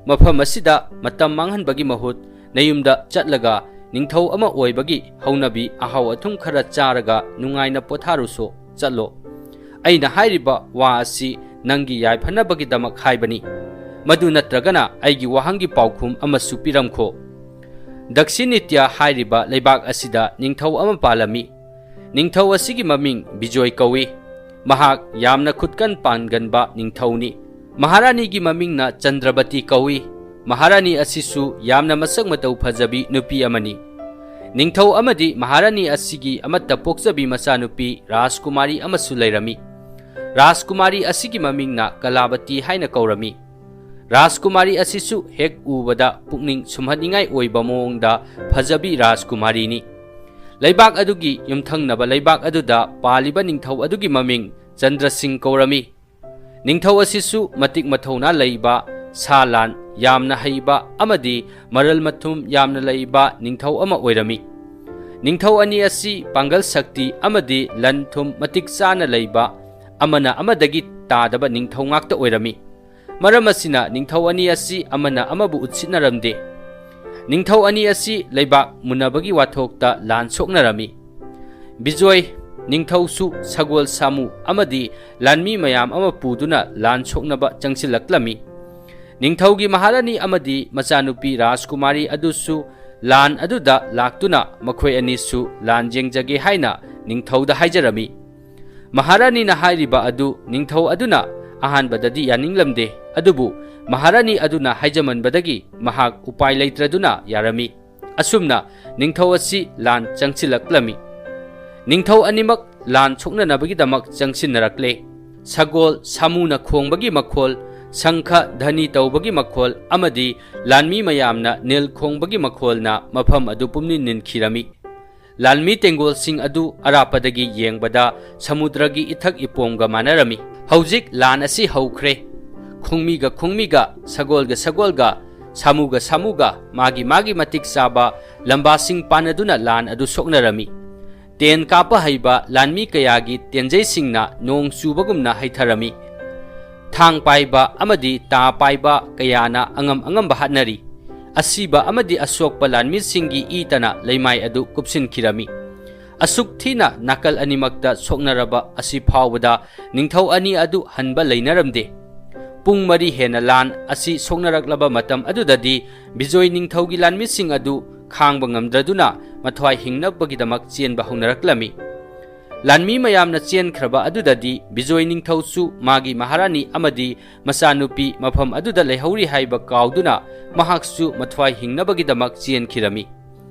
ꯃꯐꯝ ꯑꯁꯤꯗ ꯃꯇꯝ ꯃꯥꯡꯍꯟꯕꯒꯤ ꯃꯍꯨꯠ ꯅꯌꯨꯝꯗ ꯆꯠꯂꯒ ꯅꯤꯡꯊꯧ ꯑꯃ ꯑꯣꯏꯕꯒꯤ ꯍꯧꯅꯕꯤ ꯑꯍꯥꯎ ꯑꯊꯨꯝ ꯈꯔ ꯆꯥꯔꯒ ꯅꯨꯡꯉꯥꯏꯅ ꯄꯣꯊꯥꯔꯨꯁꯣ, ꯆꯠꯂꯣ꯫ ꯑꯩꯅ ꯍꯥꯏꯔꯤꯕ ꯋꯥ ꯑꯁꯤ ꯅꯪꯒꯤ ꯌꯥꯏꯐꯅꯕꯒꯤꯗꯃꯛ ꯍꯥꯏꯕꯅꯤ꯫ ꯃꯗꯨ ꯅꯠꯇ꯭ꯔꯒꯅ ꯑꯩꯒꯤ ꯋꯥꯍꯪꯒꯤ ꯄꯥꯎꯈꯨꯝ ꯑꯃꯁꯨ ꯄꯤꯔꯝꯈꯣ꯫" ꯗꯛꯁꯤꯅꯤꯇ꯭ꯌ ꯍꯥꯏꯔꯤꯕ ꯂꯩꯕꯥꯛ ꯑꯁꯤꯗ ꯅꯤꯡꯊꯧ ꯑꯃ ꯄꯥꯜꯂꯝꯃꯤ꯫ ꯅꯤꯡꯊꯧ ꯑꯁꯤꯒꯤ ꯃꯃꯤꯡ ꯕꯤꯖꯣꯏ ꯀꯧꯏ꯫ ꯃꯍꯥꯛ ꯌꯥꯝꯅ ꯈꯨꯠꯀꯟ ꯄꯥꯟꯒꯟꯕ ꯅꯤꯡꯊꯧꯅꯤ꯫ ꯃꯍꯥꯔꯥꯅꯤꯒꯤ ꯃꯃꯤꯡꯅ ꯆꯟꯗ꯭ꯔꯕꯇꯤ ꯀꯧꯏ꯫ ꯃꯍꯥꯔꯥꯅꯤ ꯑꯁꯤꯁꯨ ꯌꯥꯝꯅ ꯃꯁꯛ ꯃꯇꯧ ꯐꯖꯕꯤ ꯅꯨꯄꯤ ꯑꯃꯅꯤ꯫ ꯅꯤꯡꯊꯧ ꯑꯃꯗꯤ ꯃꯍꯥꯔꯥꯅꯤ ꯑꯁꯤꯒꯤ ꯑꯃꯠꯇ ꯄꯣꯛꯆꯕꯤ ꯃꯆꯥꯅꯨꯄꯤ ꯔꯥꯖꯀꯨꯃꯥꯔꯤ ꯑꯃꯁꯨ ꯂꯩꯔꯝꯃꯤ꯫ ꯔꯥꯖꯀꯨꯃꯥꯔꯤ ꯑꯁꯤꯒꯤ ꯃꯃꯤꯡꯅ ꯀꯂꯥꯕꯇꯤ ꯍꯥꯏꯅ ꯀꯧꯔꯝꯃꯤ꯫ ꯔꯥꯖꯀꯨꯃꯥꯔꯤ ꯑꯁꯤꯁꯨ ꯍꯦꯛ ꯎꯕꯗ ꯄꯨꯛꯅꯤꯡ ꯁꯨꯝꯍꯠꯅꯤꯡꯉꯥꯏ ꯑꯣꯏꯕ ꯃꯑꯣꯡꯗ ꯐꯖꯕꯤ ꯔꯥꯖꯀꯨꯃꯥꯔꯤꯅꯤ꯫ ꯂꯩꯕꯥꯛ ꯑꯗꯨꯒꯤ ꯌꯨꯝꯊꯪꯅꯕ ꯂꯩꯕꯥꯛ ꯑꯗꯨꯗ ꯄꯥꯜꯂꯤꯕ ꯅꯤꯡꯊꯧ ꯑꯗꯨꯒꯤ ꯃꯃꯤꯡ ꯆꯟꯗ꯭ꯔꯁꯤꯡ ꯀꯧꯔꯝꯃꯤ꯫ ꯅꯤꯡꯊꯧ ꯑꯁꯤꯁꯨ ꯃꯇꯤꯛ ꯃꯊꯧꯅꯥ ꯂꯩꯕ, ꯁꯥ ꯂꯥꯟ ꯌꯥꯝꯅ ꯍꯩꯕ ꯑꯃꯗꯤ ꯃꯔꯜ ꯃꯊꯨꯝ ꯌꯥꯝꯅ ꯂꯩꯕ ꯅꯤꯡꯊꯧ ꯑꯃ ꯑꯣꯏꯔꯝꯃꯤ꯫ ꯅꯤꯡꯊꯧ ꯑꯅꯤ ꯑꯁꯤ ꯄꯥꯡꯒꯜ ꯁꯛꯇꯤ ꯑꯃꯗꯤ ꯂꯟ ꯊꯨꯝ ꯃꯇꯤꯛ ꯆꯥꯅ ꯂꯩꯕ, ꯑꯃꯅ ꯑꯃꯗꯒꯤ ꯇꯥꯗꯕ ꯅꯤꯡꯊꯧ ꯉꯥꯛꯇ ꯑꯣꯏꯔꯝꯃꯤ꯫ ꯃꯔꯝ ꯑꯁꯤꯅ ꯅꯤꯡꯊꯧ ꯑꯅꯤ ꯑꯁꯤ ꯑꯃꯅ ꯑꯃꯕꯨ ꯎꯠꯁꯤꯠꯅꯔꯝꯗꯦ꯫ ꯅꯤꯡꯊꯧ ꯑꯅꯤ ꯑꯁꯤ ꯂꯩꯕꯥꯛ ꯃꯨꯟꯅꯕꯒꯤ ꯋꯥꯊꯣꯛꯇ ꯂꯥꯟ ꯁꯣꯛꯅꯔꯝꯃꯤ꯫ ꯕꯤꯖꯣꯏ ꯅꯤꯡꯊꯧꯁꯨ ꯁꯒꯣꯜ ꯁꯥꯃꯨ ꯑꯃꯗꯤ ꯂꯥꯟꯃꯤ ꯃꯌꯥꯝ ꯑꯃ ꯄꯨꯗꯨꯅ ꯂꯥꯟ ꯁꯣꯛꯅꯕ ꯆꯪꯁꯤꯜꯂꯛꯂꯝꯃꯤ꯫ ꯅꯤꯡꯊꯧꯒꯤ ꯃꯍꯥꯔꯥꯅꯤ ꯑꯃꯗꯤ ꯃꯆꯥꯅꯨꯄꯤ ꯔꯥꯖꯀꯨꯃꯥꯔꯤ ꯑꯗꯨꯁꯨ ꯂꯥꯟ ꯑꯗꯨꯗ ꯂꯥꯛꯇꯨꯅ ꯃꯈꯣꯏ ꯑꯅꯤꯁꯨ ꯂꯥꯟ ꯌꯦꯡꯖꯒꯦ ꯍꯥꯏꯅ ꯅꯤꯡꯊꯧꯗ ꯍꯥꯏꯖꯔꯝꯃꯤ꯫ ꯃꯍꯥꯔꯥꯅꯤꯅ ꯍꯥꯏꯔꯤꯕ ꯑꯗꯨ ꯅꯤꯡꯊꯧ ꯑꯗꯨꯅ ꯑꯍꯥꯟꯕꯗꯗꯤ ꯌꯥꯅꯤꯡꯂꯝꯗꯦ, ꯑꯗꯨꯕꯨ ꯃꯍꯥꯔꯥꯅꯤ ꯑꯗꯨꯅ ꯍꯥꯏꯖꯃꯟꯕꯗꯒꯤ ꯃꯍꯥꯛ ꯎꯄꯥꯏ ꯂꯩꯇ꯭ꯔꯗꯨꯅ ꯌꯥꯔꯝꯃꯤ꯫ ꯑꯁꯨꯝꯅ ꯅꯤꯡꯊꯧ ꯑꯁꯤ ꯂꯥꯟ ꯆꯪꯁꯤꯜꯂꯛꯂꯝꯃꯤ꯫ ꯅꯤꯡꯊꯧ ꯑꯅꯤꯃꯛ ꯂꯥꯟ ꯁꯣꯛꯅꯅꯕꯒꯤꯗꯃꯛ ꯆꯪꯁꯤꯟꯅꯔꯛꯂꯦ꯫ ꯁꯒꯣꯜ ꯁꯥꯃꯨꯅ ꯈꯣꯡꯕꯒꯤ ꯃꯈꯣꯜ, ꯁꯪꯈ ꯙꯅꯤ ꯇꯧꯕꯒꯤ ꯃꯈꯣꯜ ꯑꯃꯗꯤ ꯂꯥꯟꯃꯤ ꯃꯌꯥꯝꯅ ꯅꯤꯜ ꯈꯣꯡꯕꯒꯤ ꯃꯈꯣꯜꯅ ꯃꯐꯝ ꯑꯗꯨ ꯄꯨꯝꯅꯤꯟ ꯅꯤꯟꯈꯤꯔꯝꯃꯤ꯫ ꯂꯥꯟꯃꯤ ꯇꯦꯡꯒꯣꯜꯁꯤꯡ ꯑꯗꯨ ꯑꯔꯥꯞꯄꯗꯒꯤ ꯌꯦꯡꯕꯗ ꯁꯃꯨꯗ꯭ꯔꯒꯤ ꯏꯊꯛ ꯏꯄꯣꯝꯒ ꯃꯥꯟꯅꯔꯝꯃꯤ꯫ ꯍꯧꯖꯤꯛ ꯂꯥꯟ ꯑꯁꯤ ꯍꯧꯈ꯭ꯔꯦ꯫ ꯈꯣꯡꯃꯤꯒ ꯈꯣꯡꯃꯤꯒ, ꯁꯒꯣꯜꯒ ꯁꯒꯣꯜꯒ, ꯁꯥꯃꯨꯒ ꯁꯥꯃꯨꯒ ꯃꯥꯒꯤ ꯃꯥꯒꯤ ꯃꯇꯤꯛ ꯆꯥꯕ ꯂꯝꯕꯥꯁꯤꯡ ꯄꯥꯟꯅꯗꯨꯅ ꯂꯥꯟ ꯑꯗꯨ ꯁꯣꯛꯅꯔꯝꯃꯤ꯫ ꯇꯦꯟ ꯀꯥꯞꯄ ꯍꯩꯕ ꯂꯥꯟꯃꯤ ꯀꯌꯥꯒꯤ ꯇꯦꯟꯖꯩꯁꯤꯡꯅ ꯅꯣꯡ ꯆꯨꯕꯒꯨꯝꯅ ꯍꯩꯊꯔꯝꯃꯤ꯫ ꯊꯥꯡ ꯄꯥꯏꯕ ꯑꯃꯗꯤ ꯇꯥ ꯄꯥꯏꯕ ꯀꯌꯥꯅ ꯑꯉꯝ ꯑꯉꯝꯕ ꯍꯥꯠꯅꯔꯤ꯫ ꯑꯁꯤꯕ ꯑꯃꯗꯤ ꯑꯁꯣꯛꯄ ꯂꯥꯟꯃꯤꯁꯤꯡꯒꯤ ꯏ ꯇꯅ ꯂꯩꯃꯥꯏ ꯑꯗꯨ ꯀꯨꯞꯁꯤꯟꯈꯤꯔꯝꯃꯤ꯫ ꯑꯁꯨꯛ ꯊꯤꯅ ꯅꯥꯀꯜ ꯑꯅꯤꯃꯛꯇ ꯁꯣꯛꯅꯔꯕ ꯑꯁꯤ ꯐꯥꯎꯕꯗ ꯅꯤꯡꯊꯧ ꯑꯅꯤ ꯑꯗꯨ ꯍꯟꯕ ꯂꯩꯅꯔꯝꯗꯦ꯫ ꯄꯨꯡ ꯃꯔꯤ ꯍꯦꯟꯅ ꯂꯥꯟ ꯑꯁꯤ ꯁꯣꯛꯅꯔꯛꯂꯕ ꯃꯇꯝ ꯑꯗꯨꯗꯗꯤ ꯕꯤꯖꯣꯏ ꯅꯤꯡꯊꯧꯒꯤ ꯂꯥꯟꯃꯤꯁꯤꯡ ꯑꯗꯨ ꯈꯥꯡꯕ ꯉꯝꯗ꯭ꯔꯗꯨꯅ ꯃꯊ꯭ꯋꯥꯏ ꯍꯤꯡꯅꯕꯒꯤꯗꯃꯛ ꯆꯦꯟꯕ ꯍꯧꯅꯔꯛꯂꯝꯃꯤ꯫ ꯂꯥꯟꯃꯤ ꯃꯌꯥꯝꯅ ꯆꯦꯟꯈ꯭ꯔꯕ ꯑꯗꯨꯗꯗꯤ ꯕꯤꯖꯣꯏ ꯅꯤꯡꯊꯧꯁꯨ ꯃꯥꯒꯤ ꯃꯍꯥꯔꯥꯅꯤ ꯑꯃꯗꯤ ꯃꯆꯥꯅꯨꯄꯤ ꯃꯐꯝ ꯑꯗꯨꯗ ꯂꯩꯍꯧꯔꯤ ꯍꯥꯏꯕ ꯀꯥꯎꯗꯨꯅ ꯃꯍꯥꯛꯁꯨ ꯃꯊ꯭ꯋꯥꯏ ꯍꯤꯡꯅꯕꯒꯤꯗꯃꯛ ꯆꯦꯟꯈꯤꯔꯝꯃꯤ꯫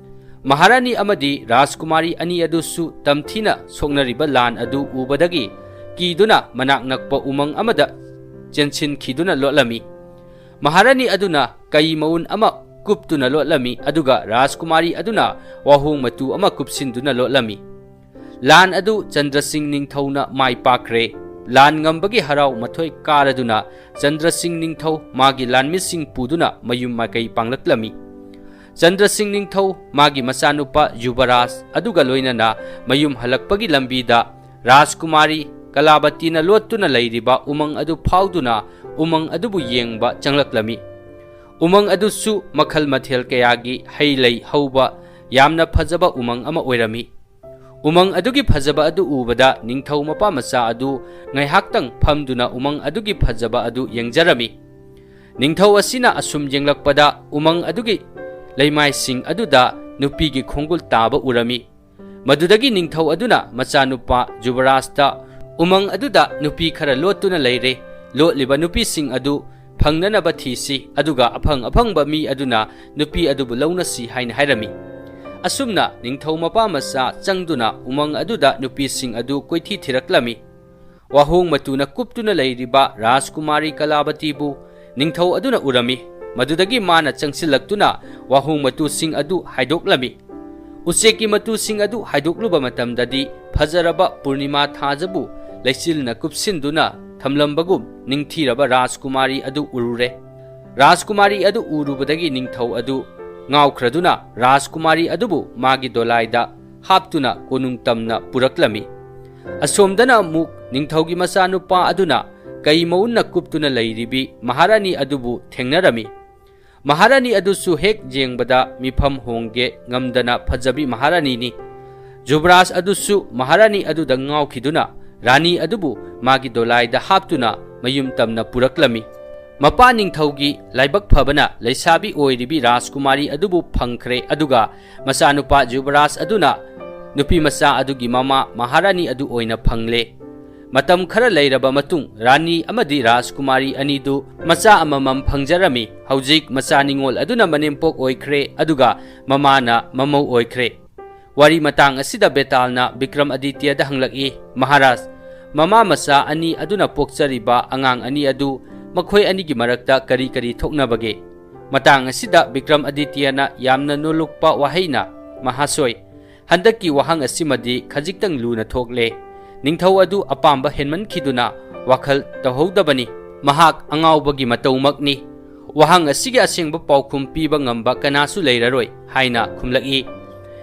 ꯃꯍꯥꯔꯥꯅꯤ ꯑꯃꯗꯤ ꯔꯥꯖꯀꯨꯃꯥꯔꯤ ꯑꯅꯤ ꯑꯗꯨꯁꯨ ꯇꯝꯊꯤꯅ ꯁꯣꯛꯅꯔꯤꯕ ꯂꯥꯟ ꯑꯗꯨ ꯎꯕꯗꯒꯤ ꯀꯤꯗꯨꯅ ꯃꯅꯥꯛ ꯅꯛꯄ ꯎꯃꯪ ꯑꯃꯗ ꯆꯦꯟꯁꯤꯟꯈꯤꯗꯨꯅ ꯂꯣꯠꯂꯝꯃꯤ꯫ ꯃꯍꯥꯔꯥꯅꯤ ꯑꯗꯨꯅ ꯀꯩ ꯃꯎꯟ ꯑꯃ ꯀꯨꯞꯇꯨꯅ ꯂꯣꯠꯂꯝꯃꯤ, ꯑꯗꯨꯒ ꯔꯥꯖꯀꯨꯃꯥꯔꯤ ꯑꯗꯨꯅ ꯋꯥꯍꯣꯡ ꯃꯇꯨ ꯑꯃ ꯀꯨꯞꯁꯤꯟꯗꯨꯅ ꯂꯣꯠꯂꯝꯃꯤ꯫ ꯂꯥꯟ ꯑꯗꯨ ꯆꯟꯗ꯭ꯔꯁꯤꯡ ꯅꯤꯡꯊꯧꯅ ꯃꯥꯏ ꯄꯥꯛꯈ꯭ꯔꯦ꯫ ꯂꯥꯟ ꯉꯝꯕꯒꯤ ꯍꯔꯥꯎ ꯃꯊꯣꯏ ꯀꯥꯔꯗꯨꯅ ꯆꯟꯗ꯭ꯔꯁꯤꯡ ꯅꯤꯡꯊꯧ ꯃꯥꯒꯤ ꯂꯥꯟꯃꯤꯁꯤꯡ ꯄꯨꯗꯨꯅ ꯃꯌꯨꯝ ꯃꯥꯏꯀꯩ ꯄꯥꯡꯂꯛꯂꯝꯃꯤ꯫ ꯆꯟꯗ꯭ꯔꯁꯤꯡ ꯅꯤꯡꯊꯧ ꯃꯥꯒꯤ ꯃꯆꯥꯅꯨꯄꯥ ꯌꯨꯕꯔꯥꯖ ꯑꯗꯨꯒ ꯂꯣꯏꯅꯅ ꯃꯌꯨꯝ ꯍꯜꯂꯛꯄꯒꯤ ꯂꯝꯕꯤꯗ ꯔꯥꯖꯀꯨꯃꯥꯔꯤ ꯀꯂꯥꯕꯇꯤꯅ ꯂꯣꯠꯇꯨꯅ ꯂꯩꯔꯤꯕ ꯎꯃꯪ ꯑꯗꯨ ꯐꯥꯎꯗꯨꯅ ꯎꯃꯪ ꯑꯗꯨꯕꯨ ꯌꯦꯡꯕ ꯆꯪꯂꯛꯂꯝꯃꯤ꯫ ꯎꯃꯪ ꯑꯗꯨꯁꯨ ꯃꯈꯜ ꯃꯊꯦꯜ ꯀꯌꯥꯒꯤ ꯍꯩ ꯂꯩ ꯍꯧꯕ ꯌꯥꯝꯅ ꯐꯖꯕ ꯎꯃꯪ ꯑꯃ ꯑꯣꯏꯔꯝꯃꯤ꯫ ꯎꯃꯪ ꯑꯗꯨꯒꯤ ꯐꯖꯕ ꯑꯗꯨ ꯎꯕꯗ ꯅꯤꯡꯊꯧ ꯃꯄꯥ ꯃꯆꯥ ꯑꯗꯨ ꯉꯥꯏꯍꯥꯛꯇꯪ ꯐꯝꯗꯨꯅ ꯎꯃꯪ ꯑꯗꯨꯒꯤ ꯐꯖꯕ ꯑꯗꯨ ꯌꯦꯡꯖꯔꯝꯃꯤ꯫ ꯅꯤꯡꯊꯧ ꯑꯁꯤꯅ ꯑꯁꯨꯝ ꯌꯦꯡꯂꯛꯄꯗ ꯎꯃꯪ ꯑꯗꯨꯒꯤ ꯂꯩꯃꯥꯏꯁꯤꯡ ꯑꯗꯨꯗ ꯅꯨꯄꯤꯒꯤ ꯈꯣꯡꯒꯨꯜ ꯇꯥꯕ ꯎꯔꯝꯃꯤ꯫ ꯃꯗꯨꯗꯒꯤ ꯅꯤꯡꯊꯧ ꯑꯗꯨꯅ ꯃꯆꯥꯅꯨꯄꯥ ꯖꯨꯕꯔꯥꯖꯇ, "ꯎꯃꯪ ꯑꯗꯨꯗ ꯅꯨꯄꯤ ꯈꯔ ꯂꯣꯠꯇꯨꯅ ꯂꯩꯔꯦ꯫ ꯂꯣꯠꯂꯤꯕ ꯅꯨꯄꯤꯁꯤꯡ ꯑꯗꯨ ꯐꯪꯅꯅꯕ ꯊꯤꯁꯤ, ꯑꯗꯨꯒ ꯑꯐꯪ ꯑꯐꯪꯕ ꯃꯤ ꯑꯗꯨꯅ ꯅꯨꯄꯤ ꯑꯗꯨꯕꯨ ꯂꯧꯅꯁꯤ" ꯍꯥꯏꯅ ꯍꯥꯏꯔꯝꯃꯤ꯫ ꯑꯁꯨꯝꯅ ꯅꯤꯡꯊꯧ ꯃꯄꯥ ꯃꯆꯥ ꯆꯪꯗꯨꯅ ꯎꯃꯪ ꯑꯗꯨꯗ ꯅꯨꯄꯤꯁꯤꯡ ꯑꯗꯨ ꯀꯣꯏꯊꯤ ꯊꯤꯔꯛꯂꯝꯃꯤ꯫ ꯋꯥꯍꯣꯡ ꯃꯇꯨꯅ ꯀꯨꯞꯇꯨꯅ ꯂꯩꯔꯤꯕ ꯔꯥꯖꯀꯨꯃꯥꯔꯤ ꯀꯂꯥꯕꯇꯤꯕꯨ ꯅꯤꯡꯊꯧ ꯑꯗꯨꯅ ꯎꯔꯝꯃꯤ꯫ ꯃꯗꯨꯗꯒꯤ ꯃꯥꯅ ꯆꯪꯁꯤꯜꯂꯛꯇꯨꯅ ꯋꯥꯍꯣꯡ ꯃꯇꯨꯁꯤꯡ ꯑꯗꯨ ꯍꯥꯏꯗꯣꯛꯂꯝꯃꯤ꯫ ꯎꯆꯦꯛꯀꯤ ꯃꯇꯨꯁꯤꯡ ꯑꯗꯨ ꯍꯥꯏꯗꯣꯛꯂꯨꯕ ꯃꯇꯝꯗꯗꯤ ꯐꯖꯔꯕ ꯄꯨꯔꯅꯤꯃꯥ ꯊꯥꯖꯕꯨ ꯂꯩꯆꯤꯜꯅ ꯀꯨꯞꯁꯤꯟꯗꯨꯅ ꯊꯝꯂꯝꯕꯒꯨꯝ ꯅꯤꯡꯊꯤꯔꯕ ꯔꯥꯖꯀꯨꯃꯥꯔꯤ ꯑꯗꯨ ꯎꯔꯨꯔꯦ꯫ ꯔꯥꯖꯀꯨꯃꯥꯔꯤ ꯑꯗꯨ ꯎꯔꯨꯕꯗꯒꯤ ꯅꯤꯡꯊꯧ ꯑꯗꯨ ꯉꯥꯎꯈ꯭ꯔꯗꯨꯅ ꯔꯥꯖꯀꯨꯃꯥꯔꯤ ꯑꯗꯨꯕꯨ ꯃꯥꯒꯤ ꯗꯣꯂꯥꯏꯗ ꯍꯥꯞꯇꯨꯅ ꯀꯣꯅꯨꯡ ꯇꯝꯅ ꯄꯨꯔꯛꯂꯝꯃꯤ꯫ ꯑꯁꯣꯝꯗꯅ ꯑꯃꯨꯛ ꯅꯤꯡꯊꯧꯒꯤ ꯃꯆꯥꯅꯨꯄꯥ ꯑꯗꯨꯅ ꯀꯩ ꯃꯎꯟꯅ ꯀꯨꯞꯇꯨꯅ ꯂꯩꯔꯤꯕꯤ ꯃꯍꯥꯔꯥꯅꯤ ꯑꯗꯨꯕꯨ ꯊꯦꯡꯅꯔꯝꯃꯤ꯫ ꯃꯍꯥꯔꯥꯅꯤ ꯑꯗꯨꯁꯨ ꯍꯦꯛ ꯌꯦꯡꯕꯗ ꯃꯤꯐꯝ ꯍꯣꯡꯒꯦ ꯉꯝꯗꯅ ꯐꯖꯕꯤ ꯃꯍꯥꯔꯥꯅꯤꯅꯤ꯫ ꯖꯨꯕꯔꯥꯖ ꯑꯗꯨꯁꯨ ꯃꯍꯥꯔꯥꯅꯤ ꯑꯗꯨꯗ ꯉꯥꯎꯈꯤꯗꯨꯅ ꯔꯥꯅꯤ ꯑꯗꯨꯕꯨ ꯃꯥꯒꯤ ꯗꯣꯂꯥꯏꯗ ꯍꯥꯞꯇꯨꯅ ꯃꯌꯨꯝ ꯇꯝꯅ ꯄꯨꯔꯛꯂꯝꯃꯤ꯫ ꯃꯄꯥ ꯅꯤꯡꯊꯧꯒꯤ ꯂꯥꯏꯕꯛ ꯐꯕꯅ ꯂꯩꯁꯥꯕꯤ ꯑꯣꯏꯔꯤꯕꯤ ꯔꯥꯖꯀꯨꯃꯥꯔꯤ ꯑꯗꯨꯕꯨ ꯐꯪꯈ꯭ꯔꯦ, ꯑꯗꯨꯒ ꯃꯆꯥꯅꯨꯄꯥ ꯖꯨꯕꯔꯥꯖ ꯑꯗꯨꯅ ꯅꯨꯄꯤ ꯃꯆꯥ ꯑꯗꯨꯒꯤ ꯃꯃꯥ ꯃꯍꯥꯔꯥꯅꯤ ꯑꯗꯨ ꯑꯣꯏꯅ ꯐꯪꯂꯦ꯫ ꯃꯇꯝ ꯈꯔ ꯂꯩꯔꯕ ꯃꯇꯨꯡ ꯔꯥꯅꯤ ꯑꯃꯗꯤ ꯔꯥꯖꯀꯨꯃꯥꯔꯤ ꯑꯅꯤꯗꯨ ꯃꯆꯥ ꯑꯃꯃꯝ ꯐꯪꯖꯔꯝꯃꯤ꯫ ꯍꯧꯖꯤꯛ ꯃꯆꯥ ꯅꯤꯉꯣꯜ ꯑꯗꯨꯅ ꯃꯅꯦꯝꯄꯣꯛ ꯑꯣꯏꯈ꯭ꯔꯦ, ꯑꯗꯨꯒ ꯃꯃꯥꯅ ꯃꯃꯧ ꯑꯣꯏꯈ꯭ꯔꯦ꯫ ꯋꯥꯔꯤ ꯃꯇꯥꯡ ꯑꯁꯤꯗ ꯕꯦꯇꯥꯜꯅ ꯕꯤꯀ꯭ꯔꯝ ꯑꯗꯤꯇ꯭ꯌꯗ ꯍꯪꯂꯛꯏ, "ꯃꯍꯥꯔꯥꯖ, ꯃꯃꯥ ꯃꯆꯥ ꯑꯅꯤ ꯑꯗꯨꯅ ꯄꯣꯛꯆꯔꯤꯕ ꯑꯉꯥꯡ ꯑꯅꯤ ꯑꯗꯨ ꯃꯈꯣꯏ ꯑꯅꯤꯒꯤ ꯃꯔꯛꯇ ꯀꯔꯤ ꯀꯔꯤ ꯊꯣꯛꯅꯕꯒꯦ? ꯃꯇꯥꯡ ꯑꯁꯤꯗ ꯕꯤꯀ꯭ꯔꯝ ꯑꯗꯤꯇ꯭ꯌꯅ ꯌꯥꯝꯅ ꯅꯣꯜꯂꯨꯛꯄ ꯋꯥꯍꯩꯅ, "ꯃꯍꯥꯁꯣꯏ, ꯍꯟꯗꯛꯀꯤ ꯋꯥꯍꯪ ꯑꯁꯤꯃꯗꯤ ꯈꯖꯤꯛꯇꯪ ꯂꯨꯅ ꯊꯣꯛꯂꯦ꯫ ꯅꯤꯡꯊꯧ ꯑꯗꯨ ꯑꯄꯥꯝꯕ ꯍꯦꯟꯃꯟꯈꯤꯗꯨꯅ ꯋꯥꯈꯜ ꯇꯧꯍꯧꯗꯕꯅꯤ꯫ ꯃꯍꯥꯛ ꯑꯉꯥꯎꯕꯒꯤ ꯃꯇꯧꯃꯛꯅꯤ꯫ ꯋꯥꯍꯪ ꯑꯁꯤꯒꯤ ꯑꯁꯦꯡꯕ ꯄꯥꯎꯈꯨꯝ ꯄꯤꯕ ꯉꯝꯕ ꯀꯅꯥꯁꯨ ꯂꯩꯔꯔꯣꯏ" ꯍꯥꯏꯅ ꯈꯨꯝꯂꯛꯏ꯫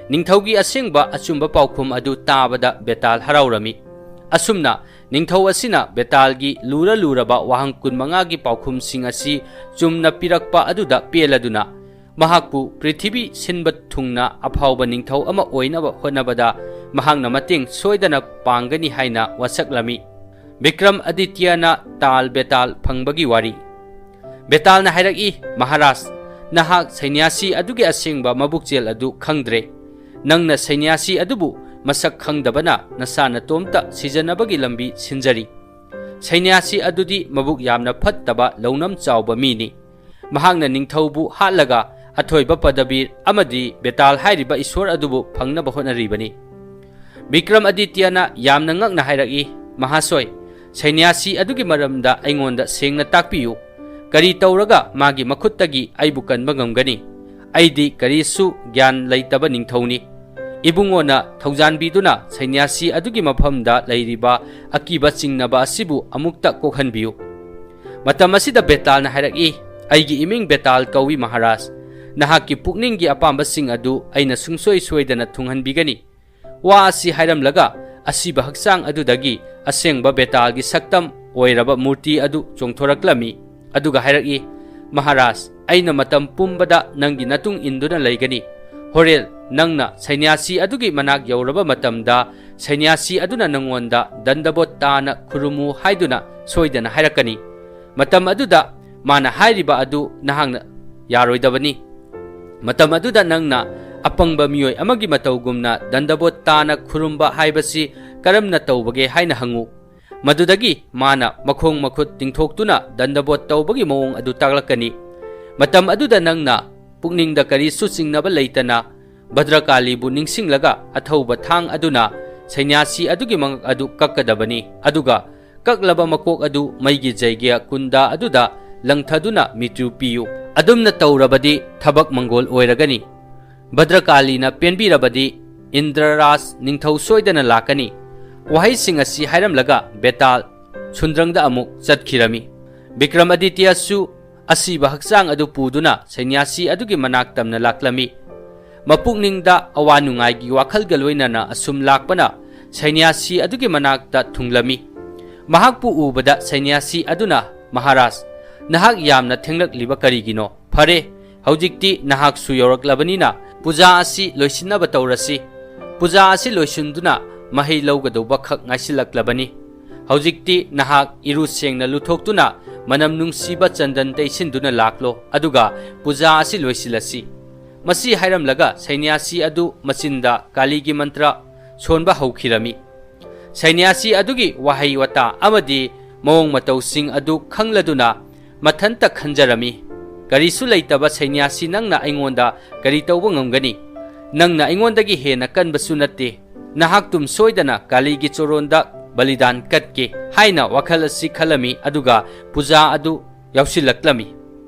ꯅꯤꯡꯊꯧꯒꯤ ꯑꯁꯦꯡꯕ ꯑꯆꯨꯝꯕ ꯄꯥꯎꯈꯨꯝ ꯑꯗꯨ ꯇꯥꯕꯗ ꯕꯦꯇꯥꯜ ꯍꯔꯥꯎꯔꯝꯃꯤ꯫ ꯑꯁꯨꯝꯅ ꯅꯤꯡꯊꯧ ꯑꯁꯤꯅ ꯕꯦꯇꯥꯜꯒꯤ ꯂꯨꯔ ꯂꯨꯔꯕ ꯋꯥꯍꯪ ꯀꯨꯟꯃꯉꯥꯒꯤ ꯄꯥꯎꯈꯨꯝꯁꯤꯡ ꯑꯁꯤ ꯆꯨꯝꯅ ꯄꯤꯔꯛꯄ ꯑꯗꯨꯗ ꯄꯦꯜꯂꯗꯨꯅ, ꯃꯍꯥꯛꯄꯨ ꯄ꯭ꯔꯤꯊꯤꯕꯤ ꯁꯤꯟꯕ ꯊꯨꯡꯅ ꯑꯐꯥꯎꯕ ꯅꯤꯡꯊꯧ ꯑꯃ ꯑꯣꯏꯅꯕ ꯍꯣꯠꯅꯕꯗ ꯃꯍꯥꯛꯅ ꯃꯇꯦꯡ ꯁꯣꯏꯗꯅ ꯄꯥꯡꯒꯅꯤ ꯍꯥꯏꯅ ꯋꯥꯁꯛꯂꯝꯃꯤ꯫ ꯕꯤꯀ꯭ꯔꯝ ꯑꯗꯤꯇ꯭ꯌꯅ ꯇꯥꯜ ꯕꯦꯇꯥꯜ ꯐꯪꯕꯒꯤ ꯋꯥꯔꯤ꯫ ꯕꯦꯇꯥꯜꯅ ꯍꯥꯏꯔꯛꯏ, "ꯃꯍꯥꯔꯥꯖ, ꯅꯍꯥꯛ ꯁꯩꯅ꯭ꯌꯥꯁꯤ ꯑꯗꯨꯒꯤ ꯑꯁꯦꯡꯕ ꯃꯕꯨꯛꯆꯦꯜ ꯑꯗꯨ ꯈꯪꯗ꯭ꯔꯦ꯫ ꯅꯪꯅ ꯁꯩꯅ꯭ꯌꯥꯁꯤ ꯑꯗꯨꯕꯨ ꯃꯁꯛ ꯈꯪꯗꯕꯅ ꯅꯁꯥ ꯅꯇꯣꯝꯇ ꯁꯤꯖꯅꯕꯒꯤ ꯂꯝꯕꯤ ꯁꯤꯟꯖꯔꯤ꯫ ꯁꯩꯅ꯭ꯌꯥꯁꯤ ꯑꯗꯨꯗꯤ ꯃꯕꯨꯛ ꯌꯥꯝꯅ ꯐꯠꯇꯕ ꯂꯧꯅꯝ ꯆꯥꯎꯕ ꯃꯤꯅꯤ꯫ ꯃꯍꯥꯛꯅ ꯅꯤꯡꯊꯧꯕꯨ ꯍꯥꯠꯂꯒ ꯑꯊꯣꯏꯕ ꯄꯗꯕꯤꯔ ꯑꯃꯗꯤ ꯕꯦꯇꯥꯜ ꯍꯥꯏꯔꯤꯕ ꯏꯁꯣꯔ ꯑꯗꯨꯕꯨ ꯐꯪꯅꯕ ꯍꯣꯠꯅꯔꯤꯕꯅꯤ꯫" ꯕꯤꯀ꯭ꯔꯝ ꯑꯗꯤꯇ꯭ꯌꯅ ꯌꯥꯝꯅ ꯉꯛꯅ ꯍꯥꯏꯔꯛꯏ, "ꯃꯍꯥꯁꯣꯏ, ꯁꯩꯅ꯭ꯌꯥꯁꯤ ꯑꯗꯨꯒꯤ ꯃꯔꯝꯗ ꯑꯩꯉꯣꯟꯗ ꯁꯦꯡꯅ ꯇꯥꯛꯄꯤꯌꯨ꯫ ꯀꯔꯤ ꯇꯧꯔꯒ ꯃꯥꯒꯤ ꯃꯈꯨꯠꯇꯒꯤ ꯑꯩꯕꯨ ꯀꯟꯕ ꯉꯝꯒꯅꯤ? ꯑꯩꯗꯤ ꯀꯔꯤꯁꯨ ꯒ꯭ꯌꯥꯟ ꯂꯩꯇꯕ ꯅꯤꯡꯊꯧꯅꯤ꯫ ꯏꯕꯨꯡꯉꯣꯅ ꯊꯧꯖꯥꯟꯕꯤꯗꯨꯅ ꯁꯩꯅ꯭ꯌꯥꯁꯤ ꯑꯗꯨꯒꯤ ꯃꯐꯝꯗ ꯂꯩꯔꯤꯕ ꯑꯀꯤꯕ ꯆꯤꯡꯅꯕ ꯑꯁꯤꯕꯨ ꯑꯃꯨꯛꯇ ꯀꯣꯛꯍꯟꯕꯤꯌꯨ꯫" ꯃꯇꯝ ꯑꯁꯤꯗ ꯕꯦꯇꯥꯜꯅ ꯍꯥꯏꯔꯛꯏ, "ꯑꯩꯒꯤ ꯏꯃꯤꯡ ꯕꯦꯇꯥꯜ ꯀꯧꯏ, ꯃꯍꯥꯔꯥꯖ꯫ ꯅꯍꯥꯛꯀꯤ ꯄꯨꯛꯅꯤꯡꯒꯤ ꯑꯄꯥꯝꯕꯁꯤꯡ ꯑꯗꯨ ꯑꯩꯅ ꯁꯨꯡꯁꯣꯏ ꯁꯣꯏꯗꯅ ꯊꯨꯡꯍꯟꯕꯤꯒꯅꯤ꯫" ꯋꯥ ꯑꯁꯤ ꯍꯥꯏꯔꯝꯂꯒ ꯑꯁꯤꯕ ꯍꯛꯆꯥꯡ ꯑꯗꯨꯗꯒꯤ ꯑꯁꯦꯡꯕ ꯕꯦꯇꯥꯜꯒꯤ ꯁꯛꯇꯝ ꯑꯣꯏꯔꯕ ꯃꯨꯔꯇꯤ ꯑꯗꯨ ꯆꯣꯡꯊꯣꯔꯛꯂꯝꯃꯤ꯫ ꯑꯗꯨꯒ ꯍꯥꯏꯔꯛꯏ, "ꯃꯍꯥꯔꯥꯖ, ꯑꯩꯅ ꯃꯇꯝ ꯄꯨꯝꯕꯗ ꯅꯪꯒꯤ ꯅꯇꯨꯡ ꯏꯟꯗꯨꯅ ꯂꯩꯒꯅꯤ꯫ ꯍꯣꯔꯦꯟ ꯅꯪꯅ ꯁꯩꯅ꯭ꯌꯥꯁꯤ ꯑꯗꯨꯒꯤ ꯃꯅꯥꯛ ꯌꯧꯔꯕ ꯃꯇꯝꯗ ꯁꯩꯅ꯭ꯌꯥꯁꯤ ꯑꯗꯨꯅ ꯅꯪꯉꯣꯟꯗ ꯗꯟꯗꯕꯣꯠ ꯇꯥꯅ ꯈꯨꯔꯨꯝꯃꯨ ꯍꯥꯏꯗꯨꯅ ꯁꯣꯏꯗꯅ ꯍꯥꯏꯔꯛꯀꯅꯤ꯫ ꯃꯇꯝ ꯑꯗꯨꯗ ꯃꯥꯅ ꯍꯥꯏꯔꯤꯕ ꯑꯗꯨ ꯅꯍꯥꯛꯅ ꯌꯥꯔꯣꯏꯗꯕꯅꯤ꯫ ꯃꯇꯝ ꯑꯗꯨꯗ ꯅꯪꯅ ꯑꯄꯪꯕ ꯃꯤꯑꯣꯏ ꯑꯃꯒꯤ ꯃꯇꯧꯒꯨꯝꯅ ꯗꯟꯗꯕꯣꯠ ꯇꯥꯅ ꯈꯨꯔꯨꯝꯕ ꯍꯥꯏꯕꯁꯤ ꯀꯔꯝꯅ ꯇꯧꯕꯒꯦ ꯍꯥꯏꯅ ꯍꯪꯉꯨ꯫ ꯃꯗꯨꯗꯒꯤ ꯃꯥꯅ ꯃꯈꯣꯡ ꯃꯈꯨꯠ ꯇꯤꯡꯊꯣꯛꯇꯨꯅ ꯗꯟꯗꯕꯣꯠ ꯇꯧꯕꯒꯤ ꯃꯑꯣꯡ ꯑꯗꯨ ꯇꯥꯛꯂꯛꯀꯅꯤ꯫ ꯃꯇꯝ ꯑꯗꯨꯗ ꯅꯪꯅ ꯄꯨꯛꯅꯤꯡꯗ ꯀꯔꯤꯁꯨ ꯆꯤꯡꯅꯕ ꯂꯩꯇꯅ ꯚꯗ꯭ꯔꯀꯥꯂꯤꯕꯨ ꯅꯤꯡꯁꯤꯡꯂꯒ ꯑꯊꯧꯕ ꯊꯥꯡ ꯑꯗꯨꯅ ꯁꯩꯅ꯭ꯌꯥꯁꯤ ꯑꯗꯨꯒꯤ ꯃꯉꯛ ꯑꯗꯨ ꯀꯛꯀꯗꯕꯅꯤ, ꯑꯗꯨꯒ ꯀꯛꯂꯕ ꯃꯀꯣꯛ ꯑꯗꯨ ꯃꯩꯒꯤ ꯖꯩꯒ꯭ꯌ ꯀꯨꯟꯗ ꯑꯗꯨꯗ ꯂꯪꯊꯗꯨꯅ ꯃꯤꯇ꯭ꯔꯨ ꯄꯤꯌꯨ꯫ ꯑꯗꯨꯝꯅ ꯇꯧꯔꯕꯗꯤ ꯊꯕꯛ ꯃꯪꯒꯣꯜ ꯑꯣꯏꯔꯒꯅꯤ꯫ ꯚꯗ꯭ꯔꯀꯥꯂꯤꯅ ꯄꯦꯟꯕꯤꯔꯕꯗꯤ ꯏꯟꯗ꯭ꯔꯔꯥꯖ ꯅꯤꯡꯊꯧ ꯁꯣꯏꯗꯅ ꯂꯥꯛꯀꯅꯤ꯫ ꯋꯥꯍꯩꯁꯤꯡ ꯑꯁꯤ ꯍꯥꯏꯔꯝꯂꯒ ꯕꯦꯇꯥꯜ ꯁꯨꯟꯗ꯭ꯔꯪꯗ ꯑꯃꯨꯛ ꯆꯠꯈꯤꯔꯝꯃꯤ꯫ ꯕꯤꯀ꯭ꯔꯝ ꯑꯗꯤꯇ꯭ꯌꯁꯨ ꯑꯁꯤꯕ ꯍꯛꯆꯥꯡ ꯑꯗꯨ ꯄꯨꯗꯨꯅ ꯁꯩꯅ꯭ꯌꯥꯁꯤ ꯑꯗꯨꯒꯤ ꯃꯅꯥꯛ ꯇꯝꯅ ꯂꯥꯛꯂꯝꯃꯤ꯫ ꯃꯄꯨꯛꯅꯤꯡꯗ ꯑꯋꯥ ꯅꯨꯡꯉꯥꯏꯒꯤ ꯋꯥꯈꯜꯒ ꯂꯣꯏꯅꯅ ꯑꯁꯨꯝ ꯂꯥꯛꯄꯅ ꯁꯩꯅ꯭ꯌꯥꯁꯤ ꯑꯗꯨꯒꯤ ꯃꯅꯥꯛꯇ ꯊꯨꯡꯂꯝꯃꯤ꯫ ꯃꯍꯥꯛꯄꯨ ꯎꯕꯗ ꯁꯩꯅ꯭ꯌꯥꯁꯤ ꯑꯗꯨꯅ, "ꯃꯍꯥꯔꯥꯖ, ꯅꯍꯥꯛ ꯌꯥꯝꯅ ꯊꯦꯡꯂꯛꯂꯤꯕ ꯀꯔꯤꯒꯤꯅꯣ? ꯐꯔꯦ, ꯍꯧꯖꯤꯛꯇꯤ ꯅꯍꯥꯛꯁꯨ ꯌꯧꯔꯛꯂꯕꯅꯤꯅ ꯄꯨꯖꯥ ꯑꯁꯤ ꯂꯣꯏꯁꯤꯟꯅꯕ ꯇꯧꯔꯁꯤ꯫ ꯄꯨꯖꯥ ꯑꯁꯤ ꯂꯣꯏꯁꯤꯟꯗꯨꯅ ꯃꯍꯩ ꯂꯧꯒꯗꯧꯕ ꯈꯛ ꯉꯥꯏꯁꯤꯜꯂꯛꯂꯕꯅꯤ꯫ ꯍꯧꯖꯤꯛꯇꯤ ꯅꯍꯥꯛ ꯏꯔꯨ ꯁꯦꯡꯅ ꯂꯨꯊꯣꯛꯇꯨꯅ ꯃꯅꯝ ꯅꯨꯡꯁꯤꯕ ꯆꯟꯗꯟ ꯇꯩꯁꯤꯟꯗꯨꯅ ꯂꯥꯛꯂꯣ, ꯑꯗꯨꯒ ꯄꯨꯖꯥ ꯑꯁꯤ ꯂꯣꯏꯁꯤꯜꯂꯁꯤ"꯫ ꯃꯁꯤ ꯍꯥꯏꯔꯝꯂꯒ ꯁꯩꯅ꯭ꯌꯥꯁꯤ ꯑꯗꯨ ꯃꯆꯤꯟꯗ ꯀꯥꯂꯤꯒꯤ ꯃꯟꯇ꯭ꯔ ꯁꯣꯟꯕ ꯍꯧꯈꯤꯔꯝꯃꯤ꯫ ꯁꯩꯅ꯭ꯌꯥꯁꯤ ꯑꯗꯨꯒꯤ ꯋꯥꯍꯩ ꯋꯥꯇꯥ ꯑꯃꯗꯤ ꯃꯑꯣꯡ ꯃꯇꯧꯁꯤꯡ ꯑꯗꯨ ꯈꯪꯂꯗꯨꯅ ꯃꯊꯟꯇ ꯈꯟꯖꯔꯝꯃꯤ, "ꯀꯔꯤꯁꯨ ꯂꯩꯇꯕ ꯁꯩꯅ꯭ꯌꯥꯁꯤ ꯅꯪꯅ ꯑꯩꯉꯣꯟꯗ ꯀꯔꯤ ꯇꯧꯕ ꯉꯝꯒꯅꯤ? ꯅꯪꯅ ꯑꯩꯉꯣꯟꯗꯒꯤ ꯍꯦꯟꯅ ꯀꯟꯕꯁꯨ ꯅꯠꯇꯦ꯫ ꯅꯍꯥꯛꯇꯨꯝ ꯁꯣꯏꯗꯅ ꯀꯥꯂꯤꯒꯤ ꯆꯣꯔꯣꯟꯗ ꯕꯂꯤꯗꯥꯟ ꯀꯠꯀꯦ" ꯍꯥꯏꯅ ꯋꯥꯈꯜ ꯑꯁꯤ ꯈꯜꯂꯝꯃꯤ, ꯑꯗꯨꯒ ꯄꯨꯖꯥ ꯑꯗꯨ ꯌꯥꯎꯁꯤꯜꯂꯛꯂꯝꯃꯤ꯫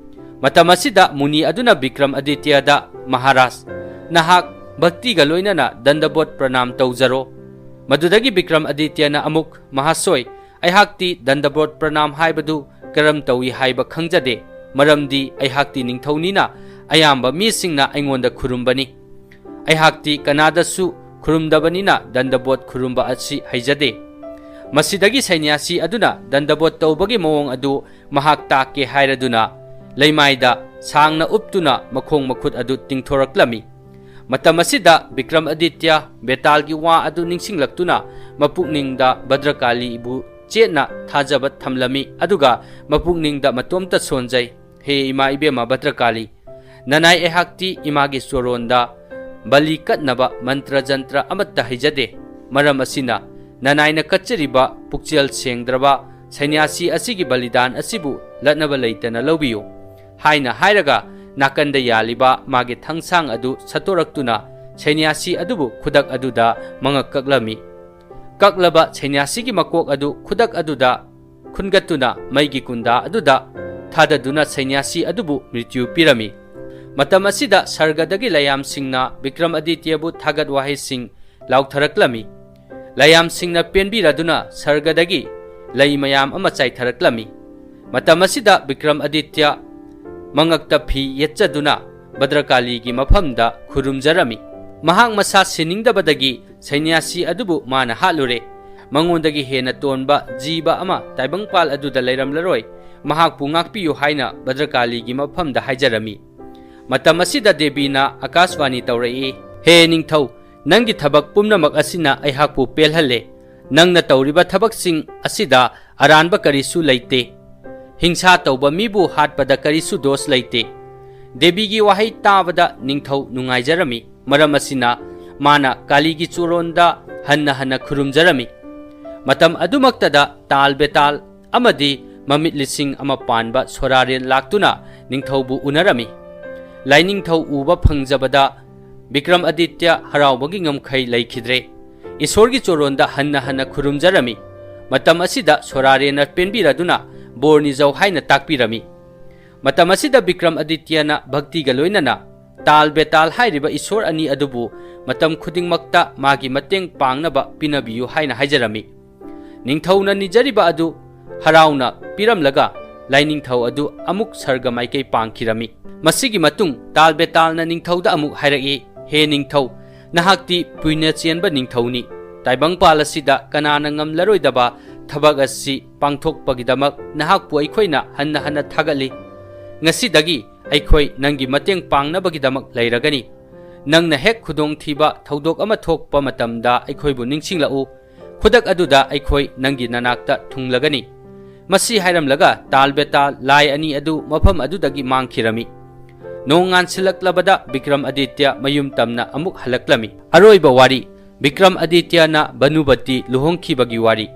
ꯃꯇꯝ ꯑꯁꯤꯗ ꯃꯨꯅꯤ ꯑꯗꯨꯅ ꯕꯤꯀ꯭ꯔꯝ ꯑꯗꯤꯇ꯭ꯌꯗ, "ꯃꯍꯥꯔꯥꯖ, ꯅꯍꯥꯛ ꯚꯛꯇꯤꯒ ꯂꯣꯏꯅꯅ ꯗꯟꯗꯕꯣꯠ ꯄ꯭ꯔꯅꯥꯝ ꯇꯧꯖꯔꯣ"꯫ ꯃꯗꯨꯗꯒꯤ ꯕꯤꯀ꯭ꯔꯝ ꯑꯗꯤꯇ꯭ꯌꯅ ꯑꯃꯨꯛ, "ꯃꯍꯥꯁꯣꯏ, ꯑꯩꯍꯥꯛꯇꯤ ꯗꯟꯗꯕꯣꯠ ꯄ꯭ꯔꯅꯥꯝ ꯍꯥꯏꯕꯗꯨ ꯀꯔꯝ ꯇꯧꯏ ꯍꯥꯏꯕ ꯈꯪꯖꯗꯦ, ꯃꯔꯝꯗꯤ ꯑꯩꯍꯥꯛꯇꯤ ꯅꯤꯡꯊꯧꯅꯤꯅ ꯑꯌꯥꯝꯕ ꯃꯤꯁꯤꯡꯅ ꯑꯩꯉꯣꯟꯗ ꯈꯨꯔꯨꯝꯕꯅꯤ꯫ ꯑꯩꯍꯥꯛꯇꯤ ꯀꯅꯥꯗꯁꯨ ꯈꯨꯔꯨꯝꯗꯕꯅꯤꯅ ꯗꯟꯗꯕꯣꯠ ꯈꯨꯔꯨꯝꯕ ꯑꯁꯤ ꯍꯩꯖꯗꯦ"꯫ ꯃꯁꯤꯗꯒꯤ ꯁꯩꯅ꯭ꯌꯥꯁꯤ ꯑꯗꯨꯅ ꯗꯟꯗꯕꯣꯠ ꯇꯧꯕꯒꯤ ꯃꯑꯣꯡ ꯑꯗꯨ ꯃꯍꯥꯛ ꯇꯥꯛꯀꯦ ꯍꯥꯏꯔꯗꯨꯅ ꯂꯩꯃꯥꯏꯗ ꯁꯥꯡꯅ ꯎꯞꯇꯨꯅ ꯃꯈꯣꯡ ꯃꯈꯨꯠ ꯑꯗꯨ ꯇꯤꯡꯊꯣꯔꯛꯂꯝꯃꯤ꯫ ꯃꯇꯝ ꯑꯁꯤꯗ ꯕꯤꯀ꯭ꯔꯝ ꯑꯗꯤꯇ꯭ꯌ ꯕꯦꯇꯥꯜꯒꯤ ꯋꯥ ꯑꯗꯨ ꯅꯤꯡꯁꯤꯡꯂꯛꯇꯨꯅ ꯃꯄꯨꯛꯅꯤꯡꯗ ꯚꯗ꯭ꯔꯀꯥꯂꯤꯕꯨ ꯆꯦꯠꯅ ꯊꯥꯖꯕ ꯊꯝꯂꯝꯃꯤ, ꯑꯗꯨꯒ ꯃꯄꯨꯛꯅꯤꯡꯗ ꯃꯇꯣꯝꯇ ꯁꯣꯟꯖꯩ, "ꯍꯦ ꯏꯃꯥ ꯏꯕꯦꯝꯃ ꯚꯗ꯭ꯔꯀꯥꯂꯤ, ꯅꯅꯥꯏ ꯑꯩꯍꯥꯛꯇꯤ ꯏꯃꯥꯒꯤ ꯆꯣꯔꯣꯟꯗ ꯕꯂꯤ ꯀꯠꯅꯕ ꯃꯟꯇ꯭ꯔ ꯖꯟꯇ꯭ꯔ ꯑꯃꯠꯇ ꯍꯩꯖꯗꯦ꯫ ꯃꯔꯝ ꯑꯁꯤꯅ ꯅꯅꯥꯏꯅ ꯀꯠꯆꯔꯤꯕ ꯄꯨꯛꯆꯦꯜ ꯁꯦꯡꯗ꯭ꯔꯕ ꯁꯩꯅ꯭ꯌꯥꯁꯤ ꯑꯁꯤꯒꯤ ꯕꯂꯤꯗꯥꯟ ꯑꯁꯤꯕꯨ ꯂꯠꯅꯕ ꯂꯩꯇꯅ ꯂꯧꯕꯤꯌꯨ" ꯍꯥꯏꯅ ꯍꯥꯏꯔꯒ ꯅꯥꯀꯟꯗ ꯌꯥꯜꯂꯤꯕ ꯃꯥꯒꯤ ꯊꯥꯡꯁꯥꯡ ꯑꯗꯨ ꯁꯠꯇꯣꯔꯛꯇꯨꯅ ꯁꯩꯅ꯭ꯌꯥꯁꯤ ꯑꯗꯨꯕꯨ ꯈꯨꯗꯛ ꯑꯗꯨꯗ ꯃꯉꯛ ꯀꯛꯂꯝꯃꯤ꯫ ꯀꯛꯂꯕ ꯁꯩꯅ꯭ꯌꯥꯁꯤꯒꯤ ꯃꯀꯣꯛ ꯑꯗꯨ ꯈꯨꯗꯛ ꯑꯗꯨꯗ ꯈꯨꯟꯒꯠꯇꯨꯅ ꯃꯩꯒꯤ ꯀꯨꯟꯗꯥ ꯑꯗꯨꯗ ꯊꯥꯗꯗꯨꯅ ꯁꯩꯅ꯭ꯌꯥꯁꯤ ꯑꯗꯨꯕꯨ ꯃ꯭ꯔꯤꯇ꯭ꯌꯨ ꯄꯤꯔꯝꯃꯤ꯫ ꯃꯇꯝ ꯑꯁꯤꯗ ꯁꯔꯒꯗꯒꯤ ꯂꯥꯏꯌꯥꯝꯁꯤꯡꯅ ꯕꯤꯀ꯭ꯔꯝ ꯑꯗꯤꯇ꯭ꯌꯕꯨ ꯊꯥꯒꯠ ꯋꯥꯍꯩꯁꯤꯡ ꯂꯥꯎꯊꯔꯛꯂꯝꯃꯤ꯫ ꯂꯥꯏꯌꯥꯝꯁꯤꯡꯅ ꯄꯦꯟꯕꯤꯔꯗꯨꯅ ꯁꯔꯒꯗꯒꯤ ꯂꯩ ꯃꯌꯥꯝ ꯑꯃ ꯆꯥꯏꯊꯔꯛꯂꯝꯃꯤ꯫ ꯃꯇꯝ ꯑꯁꯤꯗ ꯕꯤꯀ꯭ꯔꯝ ꯑꯗꯤꯇ꯭ꯌ ꯃꯉꯛꯇ ꯐꯤ ꯌꯦꯠꯆꯗꯨꯅ ꯚꯗ꯭ꯔꯀꯥꯂꯤꯒꯤ ꯃꯐꯝꯗ ꯈꯨꯔꯨꯝꯖꯔꯝꯃꯤ꯫ ꯃꯍꯥꯛ ꯃꯁꯥ ꯁꯤꯅꯤꯡꯗꯕꯗꯒꯤ ꯁꯩꯅ꯭ꯌꯥꯁꯤ ꯑꯗꯨꯕꯨ ꯃꯥꯅ ꯍꯥꯠꯂꯨꯔꯦ꯫ ꯃꯉꯣꯟꯗꯒꯤ ꯍꯦꯟꯅ ꯇꯣꯟꯕ ꯖꯤꯕ ꯑꯃ ꯇꯥꯏꯕꯪꯄꯥꯜ ꯑꯗꯨꯗ ꯂꯩꯔꯝꯂꯔꯣꯏ꯫ ꯃꯍꯥꯛꯄꯨ ꯉꯥꯛꯄꯤꯌꯨ ꯍꯥꯏꯅ ꯚꯗ꯭ꯔꯀꯥꯂꯤꯒꯤ ꯃꯐꯝꯗ ꯍꯥꯏꯖꯔꯝꯃꯤ꯫ ꯃꯇꯝ ꯑꯁꯤꯗ ꯗꯦꯕꯤꯅ ꯑꯀꯥꯁꯕꯥꯅꯤ ꯇꯧꯔꯛꯏ, "ꯍꯦ ꯅꯤꯡꯊꯧ, ꯅꯪꯒꯤ ꯊꯕꯛ ꯄꯨꯝꯅꯃꯛ ꯑꯁꯤꯅ ꯑꯩꯍꯥꯛꯄꯨ ꯄꯦꯜꯍꯜꯂꯦ꯫ ꯅꯪꯅ ꯇꯧꯔꯤꯕ ꯊꯕꯛꯁꯤꯡ ꯑꯁꯤꯗ ꯑꯔꯥꯟꯕ ꯀꯔꯤꯁꯨ ꯂꯩꯇꯦ꯫ ꯍꯤꯡꯁꯥ ꯇꯧꯕ ꯃꯤꯕꯨ ꯍꯥꯠꯄꯗ ꯀꯔꯤꯁꯨ ꯗꯣꯁ ꯂꯩꯇꯦ"꯫ ꯗꯦꯕꯤꯒꯤ ꯋꯥꯍꯩ ꯇꯥꯕꯗ ꯅꯤꯡꯊꯧ ꯅꯨꯡꯉꯥꯏꯖꯔꯝꯃꯤ꯫ ꯃꯔꯝ ꯑꯁꯤꯅ ꯃꯥꯅ ꯀꯥꯂꯤꯒꯤ ꯆꯨꯔꯣꯟꯗ ꯍꯟꯅ ꯍꯟꯅ ꯈꯨꯔꯨꯝꯖꯔꯝꯃꯤ꯫ ꯃꯇꯝ ꯑꯗꯨꯃꯛꯇꯗ ꯇꯥꯜ ꯕꯦꯇꯥꯜ ꯑꯃꯗꯤ ꯃꯃꯤꯠ ꯂꯤꯁꯤꯡ ꯑꯃ ꯄꯥꯟꯕ ꯁꯣꯔꯥꯔꯦꯟ ꯂꯥꯛꯇꯨꯅ ꯅꯤꯡꯊꯧꯕꯨ ꯎꯅꯔꯝꯃꯤ꯫ ꯂꯥꯏꯅꯤꯡꯊꯧ ꯎꯕ ꯐꯪꯖꯕꯗ ꯕꯤꯀ꯭ꯔꯝ ꯑꯗꯤꯇ꯭ꯌ ꯍꯔꯥꯎꯕꯒꯤ ꯉꯝꯈꯩ ꯂꯩꯈꯤꯗ꯭ꯔꯦ꯫ ꯏꯁꯣꯔꯒꯤ ꯆꯣꯔꯣꯟꯗ ꯍꯟꯅ ꯍꯟꯅ ꯈꯨꯔꯨꯝꯖꯔꯝꯃꯤ꯫ ꯃꯇꯝ ꯑꯁꯤꯗ ꯁꯣꯔꯥꯔꯦꯟꯅ ꯄꯦꯟꯕꯤꯔꯗꯨꯅ ꯕꯣꯔ ꯅꯤꯖꯧ ꯍꯥꯏꯅ ꯇꯥꯛꯄꯤꯔꯝꯃꯤ꯫ ꯃꯇꯝ ꯑꯁꯤꯗ ꯕꯤꯀ꯭ꯔꯝ ꯑꯗꯤꯇ꯭ꯌꯅ ꯚꯛꯇꯤꯒ ꯂꯣꯏꯅꯅ ꯇꯥꯜ ꯕꯦꯇꯥꯜ ꯍꯥꯏꯔꯤꯕ ꯏꯁꯣꯔ ꯑꯅꯤ ꯑꯗꯨꯕꯨ ꯃꯇꯝ ꯈꯨꯗꯤꯡꯃꯛꯇ ꯃꯥꯒꯤ ꯃꯇꯦꯡ ꯄꯥꯡꯅꯕ ꯄꯤꯅꯕꯤꯌꯨ ꯍꯥꯏꯅ ꯍꯥꯏꯖꯔꯝꯃꯤ꯫ ꯅꯤꯡꯊꯧꯅ ꯅꯤꯖꯔꯤꯕ ꯑꯗꯨ ꯍꯔꯥꯎꯅ ꯄꯤꯔꯝꯂꯒ ꯂꯥꯏꯅꯤꯡꯊꯧ ꯑꯗꯨ ꯑꯃꯨꯛ ꯁꯔꯒ ꯃꯥꯏꯀꯩ ꯄꯥꯡꯈꯤꯔꯝꯃꯤ꯫ ꯃꯁꯤꯒꯤ ꯃꯇꯨꯡ ꯇꯥꯜ ꯕꯦꯇꯥꯜꯅ ꯅꯤꯡꯊꯧꯗ ꯑꯃꯨꯛ ꯍꯥꯏꯔꯛꯏ, "ꯍꯦ ꯅꯤꯡꯊꯧ, ꯅꯍꯥꯛꯇꯤ ꯄꯨꯏꯅ ꯆꯦꯟꯕ ꯅꯤꯡꯊꯧꯅꯤ꯫ ꯇꯥꯏꯕꯪꯄꯥꯜ ꯑꯁꯤꯗ ꯀꯅꯥꯅ ꯉꯝꯂꯔꯣꯏꯗꯕ ꯊꯕꯛ ꯑꯁꯤ ꯄꯥꯡꯊꯣꯛꯄꯒꯤꯗꯃꯛ ꯅꯍꯥꯛꯄꯨ ꯑꯩꯈꯣꯏꯅ ꯍꯟꯅ ꯍꯟꯅ ꯊꯥꯒꯠꯂꯤ꯫ ꯉꯁꯤꯗꯒꯤ ꯑꯩꯈꯣꯏ ꯅꯪꯒꯤ ꯃꯇꯦꯡ ꯄꯥꯡꯅꯕꯒꯤꯗꯃꯛ ꯂꯩꯔꯒꯅꯤ꯫ ꯅꯪꯅ ꯍꯦꯛ ꯈꯨꯗꯣꯡꯊꯤꯕ ꯊꯧꯗꯣꯛ ꯑꯃ ꯊꯣꯛꯄ ꯃꯇꯝꯗ ꯑꯩꯈꯣꯏꯕꯨ ꯅꯤꯡꯁꯤꯡꯂꯛꯎ꯫ ꯈꯨꯗꯛ ꯑꯗꯨꯗ ꯑꯩꯈꯣꯏ ꯅꯪꯒꯤ ꯅꯅꯥꯛꯇ ꯊꯨꯡꯂꯒꯅꯤ"꯫ ꯃꯁꯤ ꯍꯥꯏꯔꯝꯂꯒ ꯇꯥꯜ ꯕꯦꯇꯥꯜ ꯂꯥꯏ ꯑꯅꯤ ꯑꯗꯨ ꯃꯐꯝ ꯑꯗꯨꯗꯒꯤ ꯃꯥꯡꯈꯤꯔꯝꯃꯤ꯫ ꯅꯣꯡ ꯉꯥꯟꯁꯤꯜꯂꯛꯂꯕꯗ ꯕꯤꯀ꯭ꯔꯝ ꯑꯗꯤꯇ꯭ꯌ ꯃꯌꯨꯝ ꯇꯝꯅ ꯑꯃꯨꯛ ꯍꯜꯂꯛꯂꯝꯃꯤ꯫ ꯑꯔꯣꯏꯕ ꯋꯥꯔꯤ, ꯕꯤꯀ꯭ꯔꯝ ꯑꯗꯤꯇ꯭ꯌꯅ ꯚꯅꯨꯕꯇꯤ ꯂꯨꯍꯣꯡꯈꯤꯕꯒꯤ ꯋꯥꯔꯤ꯫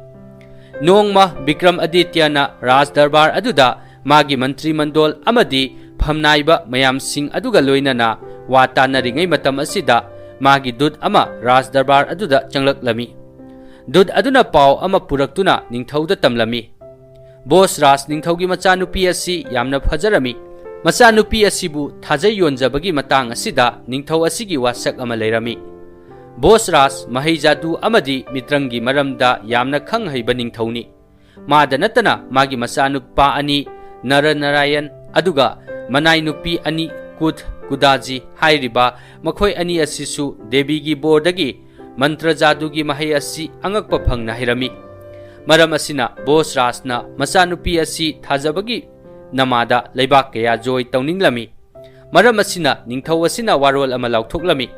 ꯅꯣꯡꯃ ꯕꯤꯀ꯭ꯔꯝ ꯑꯗꯤꯇ꯭ꯌꯅ ꯔꯥꯖ ꯗꯔꯕꯥꯔ ꯑꯗꯨꯗ ꯃꯥꯒꯤ ꯃꯟꯇ꯭ꯔꯤ ꯃꯟꯗꯣꯜ ꯑꯃꯗꯤ ꯐꯝꯅꯥꯏꯕ ꯃꯌꯥꯝꯁꯤꯡ ꯑꯗꯨꯒ ꯂꯣꯏꯅꯅ ꯋꯥ ꯇꯥꯅꯔꯤꯉꯩ ꯃꯇꯝ ꯑꯁꯤꯗ ꯃꯥꯒꯤ ꯗꯨꯠ ꯑꯃ ꯔꯥꯖ ꯗꯔꯕꯥꯔ ꯑꯗꯨꯗ ꯆꯪꯂꯛꯂꯝꯃꯤ꯫ ꯗꯨꯠ ꯑꯗꯨꯅ ꯄꯥꯎ ꯑꯃ ꯄꯨꯔꯛꯇꯨꯅ ꯅꯤꯡꯊꯧꯗ ꯇꯝꯂꯝꯃꯤ꯫ ꯕꯣꯁ ꯔꯥꯖ ꯅꯤꯡꯊꯧꯒꯤ ꯃꯆꯥꯅꯨꯄꯤ ꯑꯁꯤ ꯌꯥꯝꯅ ꯐꯖꯔꯝꯃꯤ꯫ ꯃꯆꯥꯅꯨꯄꯤ ꯑꯁꯤꯕꯨ ꯊꯥꯖ ꯌꯣꯟꯖꯕꯒꯤ ꯃꯇꯥꯡ ꯑꯁꯤꯗ ꯅꯤꯡꯊꯧ ꯑꯁꯤꯒꯤ ꯋꯥꯁꯛ ꯑꯃ ꯂꯩꯔꯝꯃꯤ꯫ ꯕꯣꯁ ꯔꯥꯖ ꯃꯍꯩ ꯖꯥꯗꯨ ꯑꯃꯗꯤ ꯃꯤꯇ꯭ꯔꯪꯒꯤ ꯃꯔꯝꯗ ꯌꯥꯝꯅ ꯈꯪ ꯍꯩꯕ ꯅꯤꯡꯊꯧꯅꯤ꯫ ꯃꯥꯗ ꯅꯠꯇꯅ ꯃꯥꯒꯤ ꯃꯆꯥꯅꯨꯄꯥ ꯑꯅꯤ ꯅꯔ ꯅꯥꯔꯥꯌꯟ ꯑꯗꯨꯒ ꯃꯅꯥꯏ ꯅꯨꯄꯤ ꯑꯅꯤ ꯀꯨꯠ ꯀꯨꯗꯥꯖꯤ ꯍꯥꯏꯔꯤꯕ ꯃꯈꯣꯏ ꯑꯅꯤ ꯑꯁꯤꯁꯨ ꯗꯦꯕꯤꯒꯤ ꯕꯣꯔꯗꯒꯤ ꯃꯟꯇ꯭ꯔ ꯖꯥꯗꯨꯒꯤ ꯃꯍꯩ ꯑꯁꯤ ꯑꯉꯛꯄ ꯐꯪꯅ ꯍꯩꯔꯝꯃꯤ꯫ ꯃꯔꯝ ꯑꯁꯤꯅ ꯕꯣꯁ ꯔꯥꯖꯅ ꯃꯆꯥꯅꯨꯄꯤ ꯑꯁꯤ ꯊꯥꯖꯕꯒꯤ ꯅꯃꯥꯗ ꯂꯩꯕꯥꯛ ꯀꯌꯥ ꯖꯣꯏ ꯇꯧꯅꯤꯡꯂꯝꯃꯤ꯫ ꯃꯔꯝ ꯑꯁꯤꯅ ꯅꯤꯡꯊꯧ ꯑꯁꯤꯅ ꯋꯥꯔꯣꯜ ꯑꯃ ꯂꯥꯎꯊꯣꯛꯂꯝꯃꯤ꯫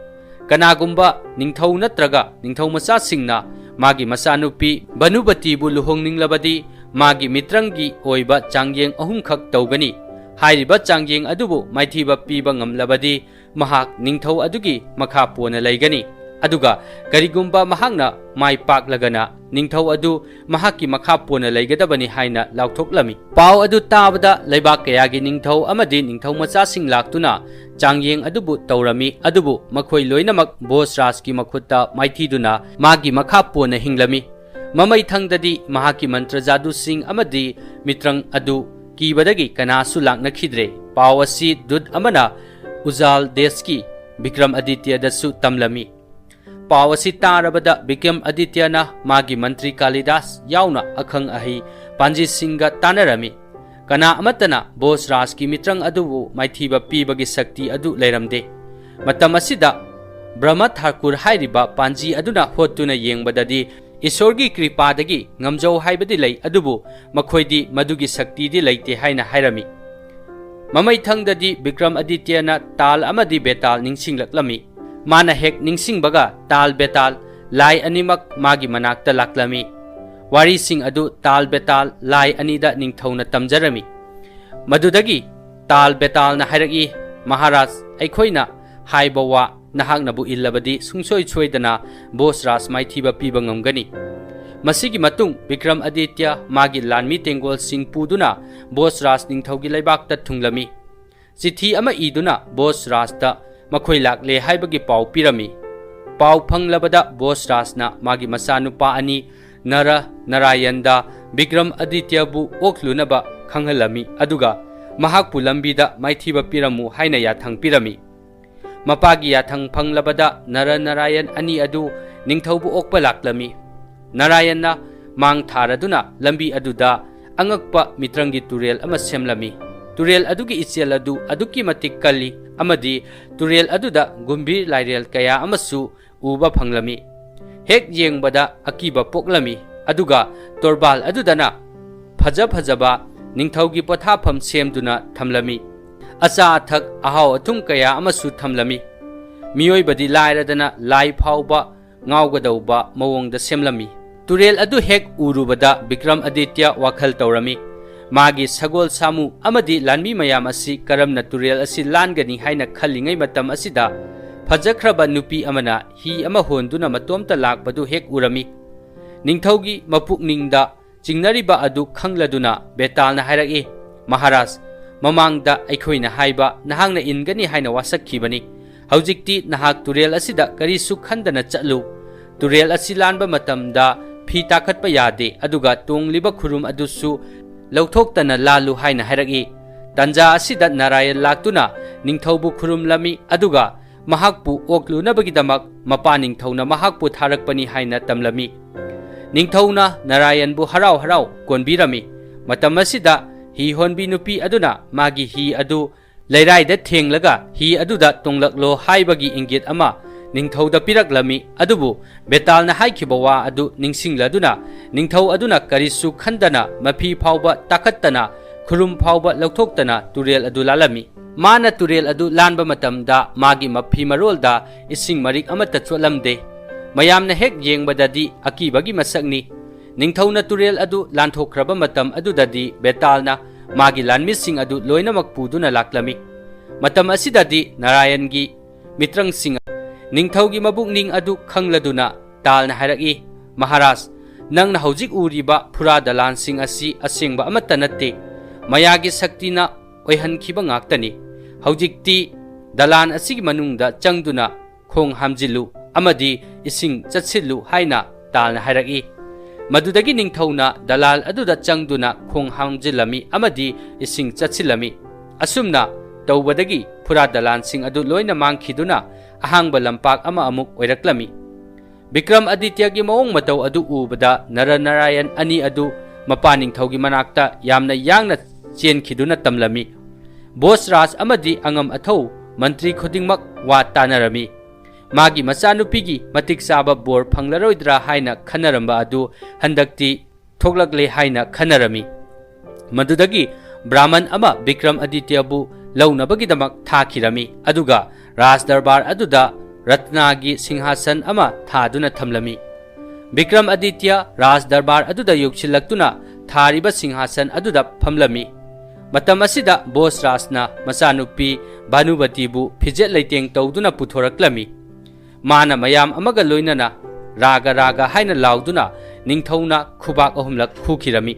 ꯀꯅꯥꯒꯨꯝꯕ ꯅꯤꯡꯊꯧ ꯅꯠꯇ꯭ꯔꯒ ꯅꯤꯡꯊꯧ ꯃꯆꯥꯁꯤꯡꯅ ꯃꯥꯒꯤ ꯃꯆꯥꯅꯨꯄꯤ ꯚꯅꯨꯕꯇꯤꯕꯨ ꯂꯨꯍꯣꯡꯅꯤꯡꯂꯕꯗꯤ ꯃꯥꯒꯤ ꯃꯤꯇ꯭ꯔꯪꯒꯤ ꯑꯣꯏꯕ ꯆꯥꯡꯌꯦꯡ ꯑꯍꯨꯝꯈꯛ ꯇꯧꯒꯅꯤ꯫ ꯍꯥꯏꯔꯤꯕ ꯆꯥꯡꯌꯦꯡ ꯑꯗꯨꯕꯨ ꯃꯥꯏꯊꯤꯕ ꯄꯤꯕ ꯉꯝꯂꯕꯗꯤ ꯃꯍꯥꯛ ꯅꯤꯡꯊꯧ ꯑꯗꯨꯒꯤ ꯃꯈꯥ ꯄꯣꯟꯅ ꯂꯩꯒꯅꯤ꯫ ꯑꯗꯨꯒ ꯀꯔꯤꯒꯨꯝꯕ ꯃꯍꯥꯛꯅ ꯃꯥꯏ ꯄꯥꯛꯂꯒꯅ ꯅꯤꯡꯊꯧ ꯑꯗꯨ ꯃꯍꯥꯛꯀꯤ ꯃꯈꯥ ꯄꯣꯟꯅ ꯂꯩꯒꯗꯕꯅꯤ ꯍꯥꯏꯅ ꯂꯥꯎꯊꯣꯛꯂꯝꯃꯤ꯫ ꯄꯥꯎ ꯑꯗꯨ ꯇꯥꯕꯗ ꯂꯩꯕꯥꯛ ꯀꯌꯥꯒꯤ ꯅꯤꯡꯊꯧ ꯑꯃꯗꯤ ꯅꯤꯡꯊꯧ ꯃꯆꯥꯁꯤꯡ ꯂꯥꯛꯇꯨꯅ ꯆꯥꯡꯌꯦꯡ ꯑꯗꯨꯕꯨ ꯇꯧꯔꯝꯃꯤ, ꯑꯗꯨꯕꯨ ꯃꯈꯣꯏ ꯂꯣꯏꯅꯃꯛ ꯕꯣꯁ ꯔꯥꯖꯀꯤ ꯃꯈꯨꯠꯇ ꯃꯥꯏꯊꯤꯗꯨꯅ ꯃꯥꯒꯤ ꯃꯈꯥ ꯄꯣꯟꯅ ꯍꯤꯡꯂꯝꯃꯤ꯫ ꯃꯃꯩ ꯊꯪꯗꯗꯤ ꯃꯍꯥꯛꯀꯤ ꯃꯟꯇ꯭ꯔ ꯖꯥꯗꯨꯁꯤꯡ ꯑꯃꯗꯤ ꯃꯤꯇ꯭ꯔꯪ ꯑꯗꯨ ꯀꯤꯕꯗꯒꯤ ꯀꯅꯥꯁꯨ ꯂꯥꯛꯅꯈꯤꯗ꯭ꯔꯦ꯫ ꯄꯥꯎ ꯑꯁꯤ ꯗꯨꯠ ꯑꯃꯅ ꯎꯖꯥꯜ ꯗꯦꯁꯀꯤ ꯕꯤꯀ꯭ꯔꯝ ꯑꯗꯤꯇ꯭ꯌꯗꯁꯨ ꯇꯝꯂꯝꯃꯤ꯫ ꯄꯥꯎ ꯑꯁꯤ ꯇꯥꯔꯕꯗ ꯕꯤꯀ꯭ꯔꯝ ꯑꯗꯤꯇ꯭ꯌꯅ ꯃꯥꯒꯤ ꯃꯟꯇ꯭ꯔꯤ ꯀꯥꯂꯤꯗꯥꯁ ꯌꯥꯎꯅ ꯑꯈꯪ ꯑꯍꯩ ꯄꯥꯟꯖꯤꯁꯤꯡꯒ ꯇꯥꯟꯅꯔꯝꯃꯤ꯫ ꯀꯅꯥ ꯑꯃꯠꯇꯅ ꯕꯣꯁ ꯔꯥꯖꯀꯤ ꯃꯤꯇ꯭ꯔꯪ ꯑꯗꯨꯕꯨ ꯃꯥꯏꯊꯤꯕ ꯄꯤꯕꯒꯤ ꯁꯛꯇꯤ ꯑꯗꯨ ꯂꯩꯔꯝꯗꯦ꯫ ꯃꯇꯝ ꯑꯁꯤꯗ ꯕ꯭ꯔꯍꯃ ꯊꯥꯀꯨꯔ ꯍꯥꯏꯔꯤꯕ ꯄꯥꯟꯖꯤ ꯑꯗꯨꯅ ꯍꯣꯠꯇꯨꯅ ꯌꯦꯡꯕꯗꯗꯤ ꯏꯁꯣꯔꯒꯤ ꯀ꯭ꯔꯤꯄꯥꯗꯒꯤ ꯉꯝꯖꯧ ꯍꯥꯏꯕꯗꯤ ꯂꯩ, ꯑꯗꯨꯕꯨ ꯃꯈꯣꯏꯗꯤ ꯃꯗꯨꯒꯤ ꯁꯛꯇꯤꯗꯤ ꯂꯩꯇꯦ ꯍꯥꯏꯅ ꯍꯥꯏꯔꯝꯃꯤ꯫ ꯃꯃꯩ ꯊꯪꯗꯗꯤ ꯕꯤꯀ꯭ꯔꯝ ꯑꯗꯤꯇ꯭ꯌꯅ ꯇꯥꯜ ꯑꯃꯗꯤ ꯕꯦꯇꯥꯜ ꯅꯤꯡꯁꯤꯡꯂꯛꯂꯝꯃꯤ꯫ ꯃꯥꯅ ꯍꯦꯛ ꯅꯤꯡꯁꯤꯡꯕꯒ ꯇꯥꯜ ꯕꯦꯇꯥꯜ ꯂꯥꯏ ꯑꯅꯤꯃꯛ ꯃꯥꯒꯤ ꯃꯅꯥꯛꯇ ꯂꯥꯛꯂꯝꯃꯤ꯫ ꯋꯥꯔꯤꯁꯤꯡ ꯑꯗꯨ ꯇꯥꯜ ꯕꯦꯇꯥꯜ ꯂꯥꯏ ꯑꯅꯤꯗ ꯅꯤꯡꯊꯧꯅ ꯇꯝꯖꯔꯝꯃꯤ꯫ ꯃꯗꯨꯗꯒꯤ ꯇꯥꯜ ꯕꯦꯇꯥꯜꯅ ꯍꯥꯏꯔꯛꯏ, "ꯃꯍꯥꯔꯥꯖ, ꯑꯩꯈꯣꯏꯅ ꯍꯥꯏꯕ ꯋꯥ ꯅꯍꯥꯛꯅꯕꯨ ꯏꯜꯂꯕꯗꯤ ꯁꯨꯡꯁꯣꯏ ꯁꯣꯏꯗꯅ ꯕꯣꯁ ꯔꯥꯖ ꯃꯥꯏꯊꯤꯕ ꯄꯤꯕ ꯉꯝꯒꯅꯤ꯫" ꯃꯁꯤꯒꯤ ꯃꯇꯨꯡ ꯕꯤꯀ꯭ꯔꯝ ꯑꯗꯤꯇ꯭ꯌ ꯃꯥꯒꯤ ꯂꯥꯟꯃꯤ ꯇꯦꯡꯒꯣꯜꯁꯤꯡ ꯄꯨꯗꯨꯅ ꯕꯣꯁ ꯔꯥꯖ ꯅꯤꯡꯊꯧꯒꯤ ꯂꯩꯕꯥꯛꯇ ꯊꯨꯡꯂꯝꯃꯤ꯫ ꯆꯤꯊꯤ ꯑꯃ ꯏꯗꯨꯅ ꯕꯣꯁ ꯔꯥꯖꯇ ꯃꯈꯣꯏ ꯂꯥꯛꯂꯦ ꯍꯥꯏꯕꯒꯤ ꯄꯥꯎ ꯄꯤꯔꯝꯃꯤ꯫ ꯄꯥꯎ ꯐꯪꯂꯕꯗ ꯕꯣꯁꯔꯥꯖꯅ ꯃꯥꯒꯤ ꯃꯆꯥꯅꯨꯄꯥ ꯑꯅꯤ ꯅꯔ ꯅꯥꯔꯥꯌꯟꯗ ꯕꯤꯀ꯭ꯔꯝ ꯑꯗꯤꯇ꯭ꯌꯕꯨ ꯑꯣꯛꯂꯨꯅꯕ ꯈꯪꯍꯜꯂꯝꯃꯤ, ꯑꯗꯨꯒ ꯃꯍꯥꯛꯄꯨ ꯂꯝꯕꯤꯗ ꯃꯥꯏꯊꯤꯕ ꯄꯤꯔꯝꯃꯨ ꯍꯥꯏꯅ ꯌꯥꯊꯪ ꯄꯤꯔꯝꯃꯤ꯫ ꯃꯄꯥꯒꯤ ꯌꯥꯊꯪ ꯐꯪꯂꯕꯗ ꯅꯔ ꯅꯥꯔꯥꯌꯟ ꯑꯅꯤ ꯑꯗꯨ ꯅꯤꯡꯊꯧꯕꯨ ꯑꯣꯛꯄ ꯂꯥꯛꯂꯝꯃꯤ꯫ ꯅꯥꯔꯥꯌꯟꯅ ꯃꯥꯡ ꯊꯥꯔꯗꯨꯅ ꯂꯝꯕꯤ ꯑꯗꯨꯗ ꯑꯉꯛꯄ ꯃꯤꯇ꯭ꯔꯪꯒꯤ ꯇꯨꯔꯦꯜ ꯑꯃ ꯁꯦꯝꯂꯝꯃꯤ꯫ ꯇꯨꯔꯦꯜ ꯑꯗꯨꯒꯤ ꯏꯆꯦꯜ ꯑꯗꯨ ꯑꯗꯨꯛꯀꯤ ꯃꯇꯤꯛ ꯀꯜꯂꯤ ꯑꯃꯗꯤ ꯇꯨꯔꯦꯜ ꯑꯗꯨꯗ ꯒꯨꯝꯚꯤꯔ ꯂꯥꯏꯔꯦꯜ ꯀꯌꯥ ꯑꯃꯁꯨ ꯎꯕ ꯐꯪꯂꯝꯃꯤ꯫ ꯍꯦꯛ ꯌꯦꯡꯕꯗ ꯑꯀꯤꯕ ꯄꯣꯛꯂꯝꯃꯤ, ꯑꯗꯨꯒ ꯇꯣꯔꯕꯥꯜ ꯑꯗꯨꯗꯅ ꯐꯖ ꯐꯖꯕ ꯅꯤꯡꯊꯧꯒꯤ ꯄꯣꯊꯥꯐꯝ ꯁꯦꯝꯗꯨꯅ ꯊꯝꯂꯝꯃꯤ꯫ ꯑꯆꯥ ꯑꯊꯛ, ꯑꯍꯥꯎ ꯑꯊꯨꯝ ꯀꯌꯥ ꯑꯃꯁꯨ ꯊꯝꯂꯝꯃꯤ꯫ ꯃꯤꯑꯣꯏꯕꯗꯤ ꯂꯥꯏꯔꯗꯅ ꯂꯥꯏ ꯐꯥꯎꯕ ꯉꯥꯎꯒꯗꯧꯕ ꯃꯑꯣꯡꯗ ꯁꯦꯝꯂꯝꯃꯤ꯫ ꯇꯨꯔꯦꯜ ꯑꯗꯨ ꯍꯦꯛ ꯎꯔꯨꯕꯗ ꯕꯤꯀ꯭ꯔꯝ ꯑꯗꯤꯇ꯭ꯌ ꯋꯥꯈꯜ ꯇꯧꯔꯝꯃꯤ꯫ ꯃꯥꯒꯤ ꯁꯒꯣꯜ ꯁꯥꯃꯨ ꯑꯃꯗꯤ ꯂꯥꯟꯃꯤ ꯃꯌꯥꯝ ꯑꯁꯤ ꯀꯔꯝꯅ ꯇꯨꯔꯦꯜ ꯑꯁꯤ ꯂꯥꯟꯒꯅꯤ ꯍꯥꯏꯅ ꯈꯜꯂꯤꯉꯩ ꯃꯇꯝ ꯑꯁꯤꯗ, ꯐꯖꯈ꯭ꯔꯕ ꯅꯨꯄꯤ ꯑꯃꯅ ꯍꯤ ꯑꯃ ꯍꯣꯟꯗꯨꯅ ꯃꯇꯣꯝꯇ ꯂꯥꯛꯄꯗꯨ ꯍꯦꯛ ꯎꯔꯝꯃꯤ꯫ ꯅꯤꯡꯊꯧꯒꯤ ꯃꯄꯨꯛꯅꯤꯡꯗ ꯆꯤꯡꯅꯔꯤꯕ ꯑꯗꯨ ꯈꯪꯂꯗꯨꯅ ꯕꯦꯇꯥꯜꯅ ꯍꯥꯏꯔꯛꯏ, "ꯃꯍꯥꯔꯥꯖ, ꯃꯃꯥꯡꯗ ꯑꯩꯈꯣꯏꯅ ꯍꯥꯏꯕ ꯅꯍꯥꯛꯅ ꯏꯟꯒꯅꯤ ꯍꯥꯏꯅ ꯋꯥꯁꯛꯈꯤꯕꯅꯤ꯫ ꯍꯧꯖꯤꯛꯇꯤ ꯅꯍꯥꯛ ꯇꯨꯔꯦꯜ ꯑꯁꯤꯗ ꯀꯔꯤꯁꯨ ꯈꯟꯗꯅ ꯆꯠꯂꯨ꯫ ꯇꯨꯔꯦꯜ ꯑꯁꯤ ꯂꯥꯟꯕ ꯃꯇꯝꯗ ꯐꯤ ꯇꯥꯈꯠꯄ ꯌꯥꯗꯦ, ꯑꯗꯨꯒ ꯇꯣꯡꯂꯤꯕ ꯈꯨꯔꯨꯝ ꯑꯗꯨꯁꯨ ꯂꯧꯊꯣꯛꯇꯅ ꯂꯥꯜꯂꯨ" ꯍꯥꯏꯅ ꯍꯥꯏꯔꯛꯏ꯫ ꯇꯥꯟꯖꯥ ꯑꯁꯤꯗ ꯅꯥꯔꯥꯌꯟ ꯂꯥꯛꯇꯨꯅ ꯅꯤꯡꯊꯧꯕꯨ ꯈꯨꯔꯨꯝꯂꯝꯃꯤ, ꯑꯗꯨꯒ ꯃꯍꯥꯛꯄꯨ ꯑꯣꯛꯂꯨꯅꯕꯒꯤꯗꯃꯛ ꯃꯄꯥ ꯅꯤꯡꯊꯧꯅ ꯃꯍꯥꯛꯄꯨ ꯊꯥꯔꯛꯄꯅꯤ ꯍꯥꯏꯅ ꯇꯝꯂꯝꯃꯤ꯫ ꯅꯤꯡꯊꯧꯅ ꯅꯥꯔꯥꯌꯟꯕꯨ ꯍꯔꯥꯎ ꯍꯔꯥꯎ ꯀꯣꯟꯕꯤꯔꯝꯃꯤ꯫ ꯃꯇꯝ ꯑꯁꯤꯗ ꯍꯤ ꯍꯣꯟꯕꯤ ꯅꯨꯄꯤ ꯑꯗꯨꯅ ꯃꯥꯒꯤ ꯍꯤ ꯑꯗꯨ ꯂꯩꯔꯥꯏꯗ ꯊꯦꯡꯂꯒ ꯍꯤ ꯑꯗꯨꯗ ꯇꯣꯡꯂꯛꯂꯣ ꯍꯥꯏꯕꯒꯤ ꯏꯪꯒꯤꯠ ꯑꯃ ꯅꯤꯡꯊꯧꯗ ꯄꯤꯔꯛꯂꯝꯃꯤ꯫ ꯑꯗꯨꯕꯨ ꯕꯦꯇꯥꯜꯅ ꯍꯥꯏꯈꯤꯕ ꯋꯥ ꯑꯗꯨ ꯅꯤꯡꯁꯤꯡꯂꯗꯨꯅ ꯅꯤꯡꯊꯧ ꯑꯗꯨꯅ ꯀꯔꯤꯁꯨ ꯈꯟꯗꯅ ꯃꯐꯤ ꯐꯥꯎꯕ ꯇꯥꯈꯠꯇꯅ ꯈꯨꯔꯨꯝ ꯐꯥꯎꯕ ꯂꯧꯊꯣꯛꯇꯅ ꯇꯨꯔꯦꯜ ꯑꯗꯨ ꯂꯥꯜꯂꯝꯃꯤ꯫ ꯃꯥꯅ ꯇꯨꯔꯦꯜ ꯑꯗꯨ ꯂꯥꯟꯕ ꯃꯇꯝꯗ ꯃꯥꯒꯤ ꯃꯐꯤ ꯃꯔꯣꯜꯗ ꯏꯁꯤꯡ ꯃꯔꯤꯛ ꯑꯃꯠꯇ ꯆꯣꯠꯂꯝꯗꯦ꯫ ꯃꯌꯥꯝꯅ ꯍꯦꯛ ꯌꯦꯡꯕꯗꯗꯤ ꯑꯀꯤꯕꯒꯤ ꯃꯁꯛꯅꯤ꯫ ꯅꯤꯡꯊꯧꯅ ꯇꯨꯔꯦꯜ ꯑꯗꯨ ꯂꯥꯟꯊꯣꯛꯈ꯭ꯔꯕ ꯃꯇꯝ ꯑꯗꯨꯗꯗꯤ ꯕꯦꯇꯥꯜꯅ ꯃꯥꯒꯤ ꯂꯥꯟꯃꯤꯁꯤꯡ ꯑꯗꯨ ꯂꯣꯏꯅꯃꯛ ꯄꯨꯗꯨꯅ ꯂꯥꯛꯂꯝꯃꯤ꯫ ꯃꯇꯝ ꯑꯁꯤꯗꯗꯤ ꯅꯥꯔꯥꯌꯟꯒꯤ ꯃꯤꯇ꯭ꯔꯪꯁꯤꯡ, ꯅꯤꯡꯊꯧꯒꯤ ꯃꯕꯨꯛꯅꯤꯡ ꯑꯗꯨ ꯈꯪꯂꯗꯨꯅ ꯇꯥꯜꯅ ꯍꯥꯏꯔꯛꯏ, "ꯃꯍꯥꯔꯥꯖ, ꯅꯪꯅ ꯍꯧꯖꯤꯛ ꯎꯔꯤꯕ ꯐꯨꯔꯥ ꯗꯂꯥꯟꯁꯤꯡ ꯑꯁꯤ ꯑꯁꯦꯡꯕ ꯑꯃꯠꯇ ꯅꯠꯇꯦ꯫ ꯃꯌꯥꯒꯤ ꯁꯛꯇꯤꯅ ꯑꯣꯏꯍꯟꯈꯤꯕ ꯉꯥꯛꯇꯅꯤ꯫ ꯍꯧꯖꯤꯛꯇꯤ ꯗꯂꯥꯟ ꯑꯁꯤꯒꯤ ꯃꯅꯨꯡꯗ ꯆꯪꯗꯨꯅ ꯈꯣꯡ ꯍꯥꯝꯖꯤꯜꯂꯨ"꯫ ꯑꯃꯗꯤ ꯏꯁꯤꯡ ꯆꯠꯁꯤꯜꯂꯨ ꯍꯥꯏꯅ ꯇꯥꯜꯅ ꯍꯥꯏꯔꯛꯏ꯫ ꯃꯗꯨꯗꯒꯤ ꯅꯤꯡꯊꯧꯅ ꯗꯂꯥꯜ ꯑꯗꯨꯗ ꯆꯪꯗꯨꯅ ꯈꯣꯡ ꯍꯥꯝꯖꯤꯜꯂꯝꯃꯤ ꯑꯃꯗꯤ ꯏꯁꯤꯡ ꯆꯠꯁꯤꯜꯂꯝꯃꯤ꯫ ꯑꯁꯨꯝꯅ ꯇꯧꯕꯗꯒꯤ ꯐꯨꯔꯥꯠ ꯗꯂꯥꯟꯁꯤꯡ ꯑꯗꯨ ꯂꯣꯏꯅ ꯃꯥꯡꯈꯤꯗꯨꯅ ꯑꯍꯥꯡꯕ ꯂꯝꯄꯥꯛ ꯑꯃ ꯑꯃꯨꯛ ꯑꯣꯏꯔꯛꯂꯝꯃꯤ꯫ ꯕꯤꯀ꯭ꯔꯝ ꯑꯗꯤꯇ꯭ꯌꯒꯤ ꯃꯑꯣꯡ ꯃꯇꯧ ꯑꯗꯨ ꯎꯕꯗ ꯅꯔ ꯅꯥꯔꯥꯌꯟ ꯑꯅꯤ ꯑꯗꯨ ꯃꯄꯥ ꯅꯤꯡꯊꯧꯒꯤ ꯃꯅꯥꯛꯇ ꯌꯥꯝꯅ ꯌꯥꯡꯅ ꯆꯦꯟꯈꯤꯗꯨꯅ ꯇꯝꯂꯝꯃꯤ꯫ ꯕꯣꯁ ꯔꯥꯖ ꯑꯃꯗꯤ ꯑꯉꯝ ꯑꯊꯧ ꯃꯟꯇ꯭ꯔꯤ ꯈꯨꯗꯤꯡꯃꯛ ꯋꯥ ꯇꯥꯅꯔꯝꯃꯤ꯫ ꯃꯥꯒꯤ ꯃꯆꯥꯅꯨꯄꯤꯒꯤ ꯃꯇꯤꯛ ꯆꯥꯕ ꯕꯣꯔ ꯐꯪꯂꯔꯣꯏꯗ꯭ꯔꯥ ꯍꯥꯏꯅ ꯈꯟꯅꯔꯝꯕ ꯑꯗꯨ ꯍꯟꯗꯛꯇꯤ ꯊꯣꯛꯂꯛꯂꯦ ꯍꯥꯏꯅ ꯈꯟꯅꯔꯝꯃꯤ꯫ ꯃꯗꯨꯗꯒꯤ ꯕ꯭ꯔꯥꯍꯃꯟ ꯑꯃ ꯕꯤꯀ꯭ꯔꯝ ꯑꯗꯤꯇ꯭ꯌꯕꯨ ꯂꯧꯅꯕꯒꯤꯗꯃꯛ ꯊꯥꯈꯤꯔꯝꯃꯤ, ꯑꯗꯨꯒ ꯔꯥꯖ ꯗꯔꯕꯥꯔ ꯑꯗꯨꯗ ꯔꯠꯅꯥꯒꯤ ꯁꯤꯡꯍꯥꯁꯟ ꯑꯃ ꯊꯥꯗꯨꯅ ꯊꯝꯂꯝꯃꯤ꯫ ꯕꯤꯀ꯭ꯔꯝ ꯑꯗꯤꯇ꯭ꯌ ꯔꯥꯖ ꯗꯔꯕꯥꯔ ꯑꯗꯨꯗ ꯌꯧꯁꯤꯜꯂꯛꯇꯨꯅ ꯊꯥꯔꯤꯕ ꯁꯤꯡꯍꯥꯁꯟ ꯑꯗꯨꯗ ꯐꯝꯂꯝꯃꯤ꯫ ꯃꯇꯝ ꯑꯁꯤꯗ ꯕꯣꯁ ꯔꯥꯖꯅ ꯃꯆꯥꯅꯨꯄꯤ ꯚꯥꯅꯨꯕꯇꯤꯕꯨ ꯐꯤꯖꯦꯠ ꯂꯩꯇꯦꯡ ꯇꯧꯗꯨꯅ ꯄꯨꯊꯣꯔꯛꯂꯝꯃꯤ꯫ ꯃꯥꯅ ꯃꯌꯥꯝ ꯑꯃꯒ ꯂꯣꯏꯅꯅ ꯔꯥꯒ ꯔꯥꯒ ꯍꯥꯏꯅ ꯂꯥꯎꯗꯨꯅ ꯅꯤꯡꯊꯧꯅ ꯈꯨꯕꯥꯛ ꯑꯍꯨꯝꯂꯛ ꯈꯨꯈꯤꯔꯝꯃꯤ꯫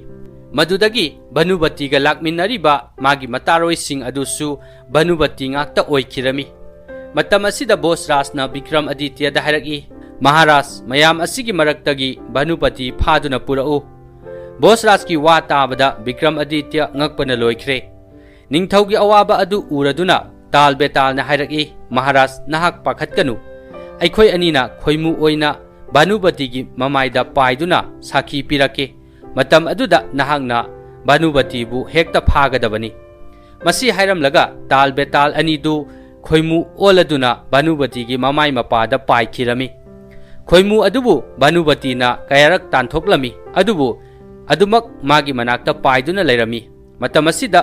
ꯃꯗꯨꯗꯒꯤ ꯚꯥꯅꯨꯕꯇꯤꯒ ꯂꯥꯛꯃꯤꯟꯅꯔꯤꯕ ꯃꯥꯒꯤ ꯃꯇꯥꯔꯣꯏꯁꯤꯡ ꯑꯗꯨꯁꯨ ꯚꯥꯅꯨꯕꯇꯤ ꯉꯥꯛꯇ ꯑꯣꯏꯈꯤꯔꯝꯃꯤ꯫ ꯃꯇꯝ ꯑꯁꯤꯗ ꯕꯣꯁ ꯔꯥꯖꯅ ꯕꯤꯀ꯭ꯔꯝ ꯑꯗꯤꯇ꯭ꯌꯗ ꯍꯥꯏꯔꯛꯏ, "ꯃꯍꯥꯔꯥꯖ, ꯃꯌꯥꯝ ꯑꯁꯤꯒꯤ ꯃꯔꯛꯇꯒꯤ ꯚꯥꯅꯨꯕꯇꯤ ꯐꯥꯗꯨꯅ ꯄꯨꯔꯛꯎ꯫" ꯕꯣꯁ ꯔꯥꯖꯀꯤ ꯋꯥ ꯇꯥꯕꯗ ꯕꯤꯀ꯭ꯔꯝ ꯑꯗꯤꯇ꯭ꯌ ꯉꯛꯄꯅ ꯂꯣꯏꯈ꯭ꯔꯦ꯫ ꯅꯤꯡꯊꯧꯒꯤ ꯑꯋꯥꯕ ꯑꯗꯨ ꯎꯔꯗꯨꯅ ꯇꯥꯜ ꯕꯦꯇꯥꯜꯅ ꯍꯥꯏꯔꯛꯏ, "ꯃꯍꯥꯔꯥꯖ, ꯅꯍꯥꯛ ꯄꯥꯈꯠꯀꯅꯨ꯫ ꯑꯩꯈꯣꯏ ꯑꯅꯤꯅ ꯈꯣꯏꯃꯨ ꯑꯣꯏꯅ ꯚꯥꯅꯨꯕꯇꯤꯒꯤ ꯃꯃꯥꯏꯗ ꯄꯥꯏꯗꯨꯅ ꯁꯥꯈꯤ ꯄꯤꯔꯛꯀꯦ꯫ ꯃꯇꯝ ꯑꯗꯨꯗ ꯅꯍꯥꯛꯅ ꯚꯥꯅꯨꯕꯇꯤꯕꯨ ꯍꯦꯛꯇ ꯐꯥꯒꯗꯕꯅꯤ꯫" ꯃꯁꯤ ꯍꯥꯏꯔꯝꯂꯒ ꯇꯥꯜ ꯕꯦꯇꯥꯜ ꯑꯅꯤꯗꯨ ꯈꯣꯏꯃꯨ ꯑꯣꯜꯂꯗꯨꯅ ꯚꯥꯅꯨꯕꯇꯤꯒꯤ ꯃꯃꯥꯏ ꯃꯄꯥꯗ ꯄꯥꯏꯈꯤꯔꯝꯃꯤ꯫ ꯈꯣꯏꯃꯨ ꯑꯗꯨꯕꯨ ꯚꯥꯅꯨꯕꯇꯤꯅ ꯀꯌꯥꯔꯛ ꯇꯥꯟꯊꯣꯛꯂꯝꯃꯤ, ꯑꯗꯨꯕꯨ ꯑꯗꯨꯃꯛ ꯃꯥꯒꯤ ꯃꯅꯥꯛꯇ ꯄꯥꯏꯗꯨꯅ ꯂꯩꯔꯝꯃꯤ꯫ ꯃꯇꯝ ꯑꯁꯤꯗ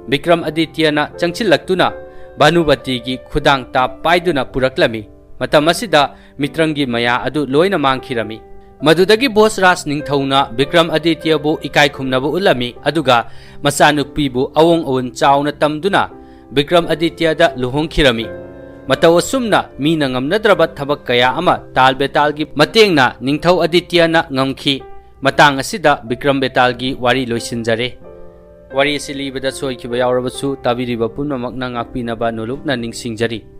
ꯕꯤꯀ꯭ꯔꯝ ꯑꯗꯤꯇ꯭ꯌꯅ ꯆꯪꯁꯤꯜꯂꯛꯇꯨꯅ ꯚꯥꯅꯨꯕꯇꯤꯒꯤ ꯈꯨꯗꯥꯡ ꯇꯥꯞ ꯄꯥꯏꯗꯨꯅ ꯄꯨꯔꯛꯂꯝꯃꯤ꯫ ꯃꯇꯝ ꯑꯁꯤꯗ ꯃꯤꯇ꯭ꯔꯪꯒꯤ ꯃꯌꯥ ꯑꯗꯨ ꯂꯣꯏꯅ ꯃꯥꯡꯈꯤꯔꯝꯃꯤ꯫ ꯃꯗꯨꯗꯒꯤ ꯕꯣꯁ ꯔꯥꯖ ꯅꯤꯡꯊꯧꯅ ꯕꯤꯀ꯭ꯔꯝ ꯑꯗꯤꯇ꯭ꯌꯕꯨ ꯏꯀꯥꯏ ꯈꯨꯝꯅꯕ ꯎꯠꯂꯝꯃꯤ, ꯑꯗꯨꯒ ꯃꯆꯥꯅꯨꯄꯤꯕꯨ ꯑꯑꯣꯟ ꯑꯑꯣꯟ ꯆꯥꯎꯅ ꯇꯝꯗꯨꯅ ꯕꯤꯀ꯭ꯔꯝ ꯑꯗꯤꯇ꯭ꯌꯗ ꯂꯨꯍꯣꯡꯈꯤꯔꯝꯃꯤ꯫ ꯃꯇꯧ ꯑꯁꯨꯝꯅ ꯃꯤꯅ ꯉꯝꯅꯗ꯭ꯔꯕ ꯊꯕꯛ ꯀꯌꯥ ꯑꯃ ꯇꯥꯜ ꯕꯦꯇꯥꯜꯒꯤ ꯃꯇꯦꯡꯅ ꯅꯤꯡꯊꯧ ꯑꯗꯤꯇ꯭ꯌꯅ ꯉꯝꯈꯤ꯫ ꯃꯇꯥꯡ ꯑꯁꯤꯗ ꯕꯤꯀ꯭ꯔꯝ ꯕꯦꯇꯥꯜꯒꯤ ꯋꯥꯔꯤ ꯂꯣꯏꯁꯤꯟꯖꯔꯦ꯫ ꯋꯥꯔꯤ ꯑꯁꯤ ꯂꯤꯕꯗ ꯁꯣꯏꯈꯤꯕ ꯌꯥꯎꯔꯕꯁꯨ ꯇꯥꯕꯤꯔꯤꯕ ꯄꯨꯝꯅꯃꯛꯅ ꯉꯥꯛꯄꯤꯅꯕ ꯅꯣꯂꯨꯛꯅ ꯅꯤꯡꯁꯤꯡꯖꯔꯤ꯫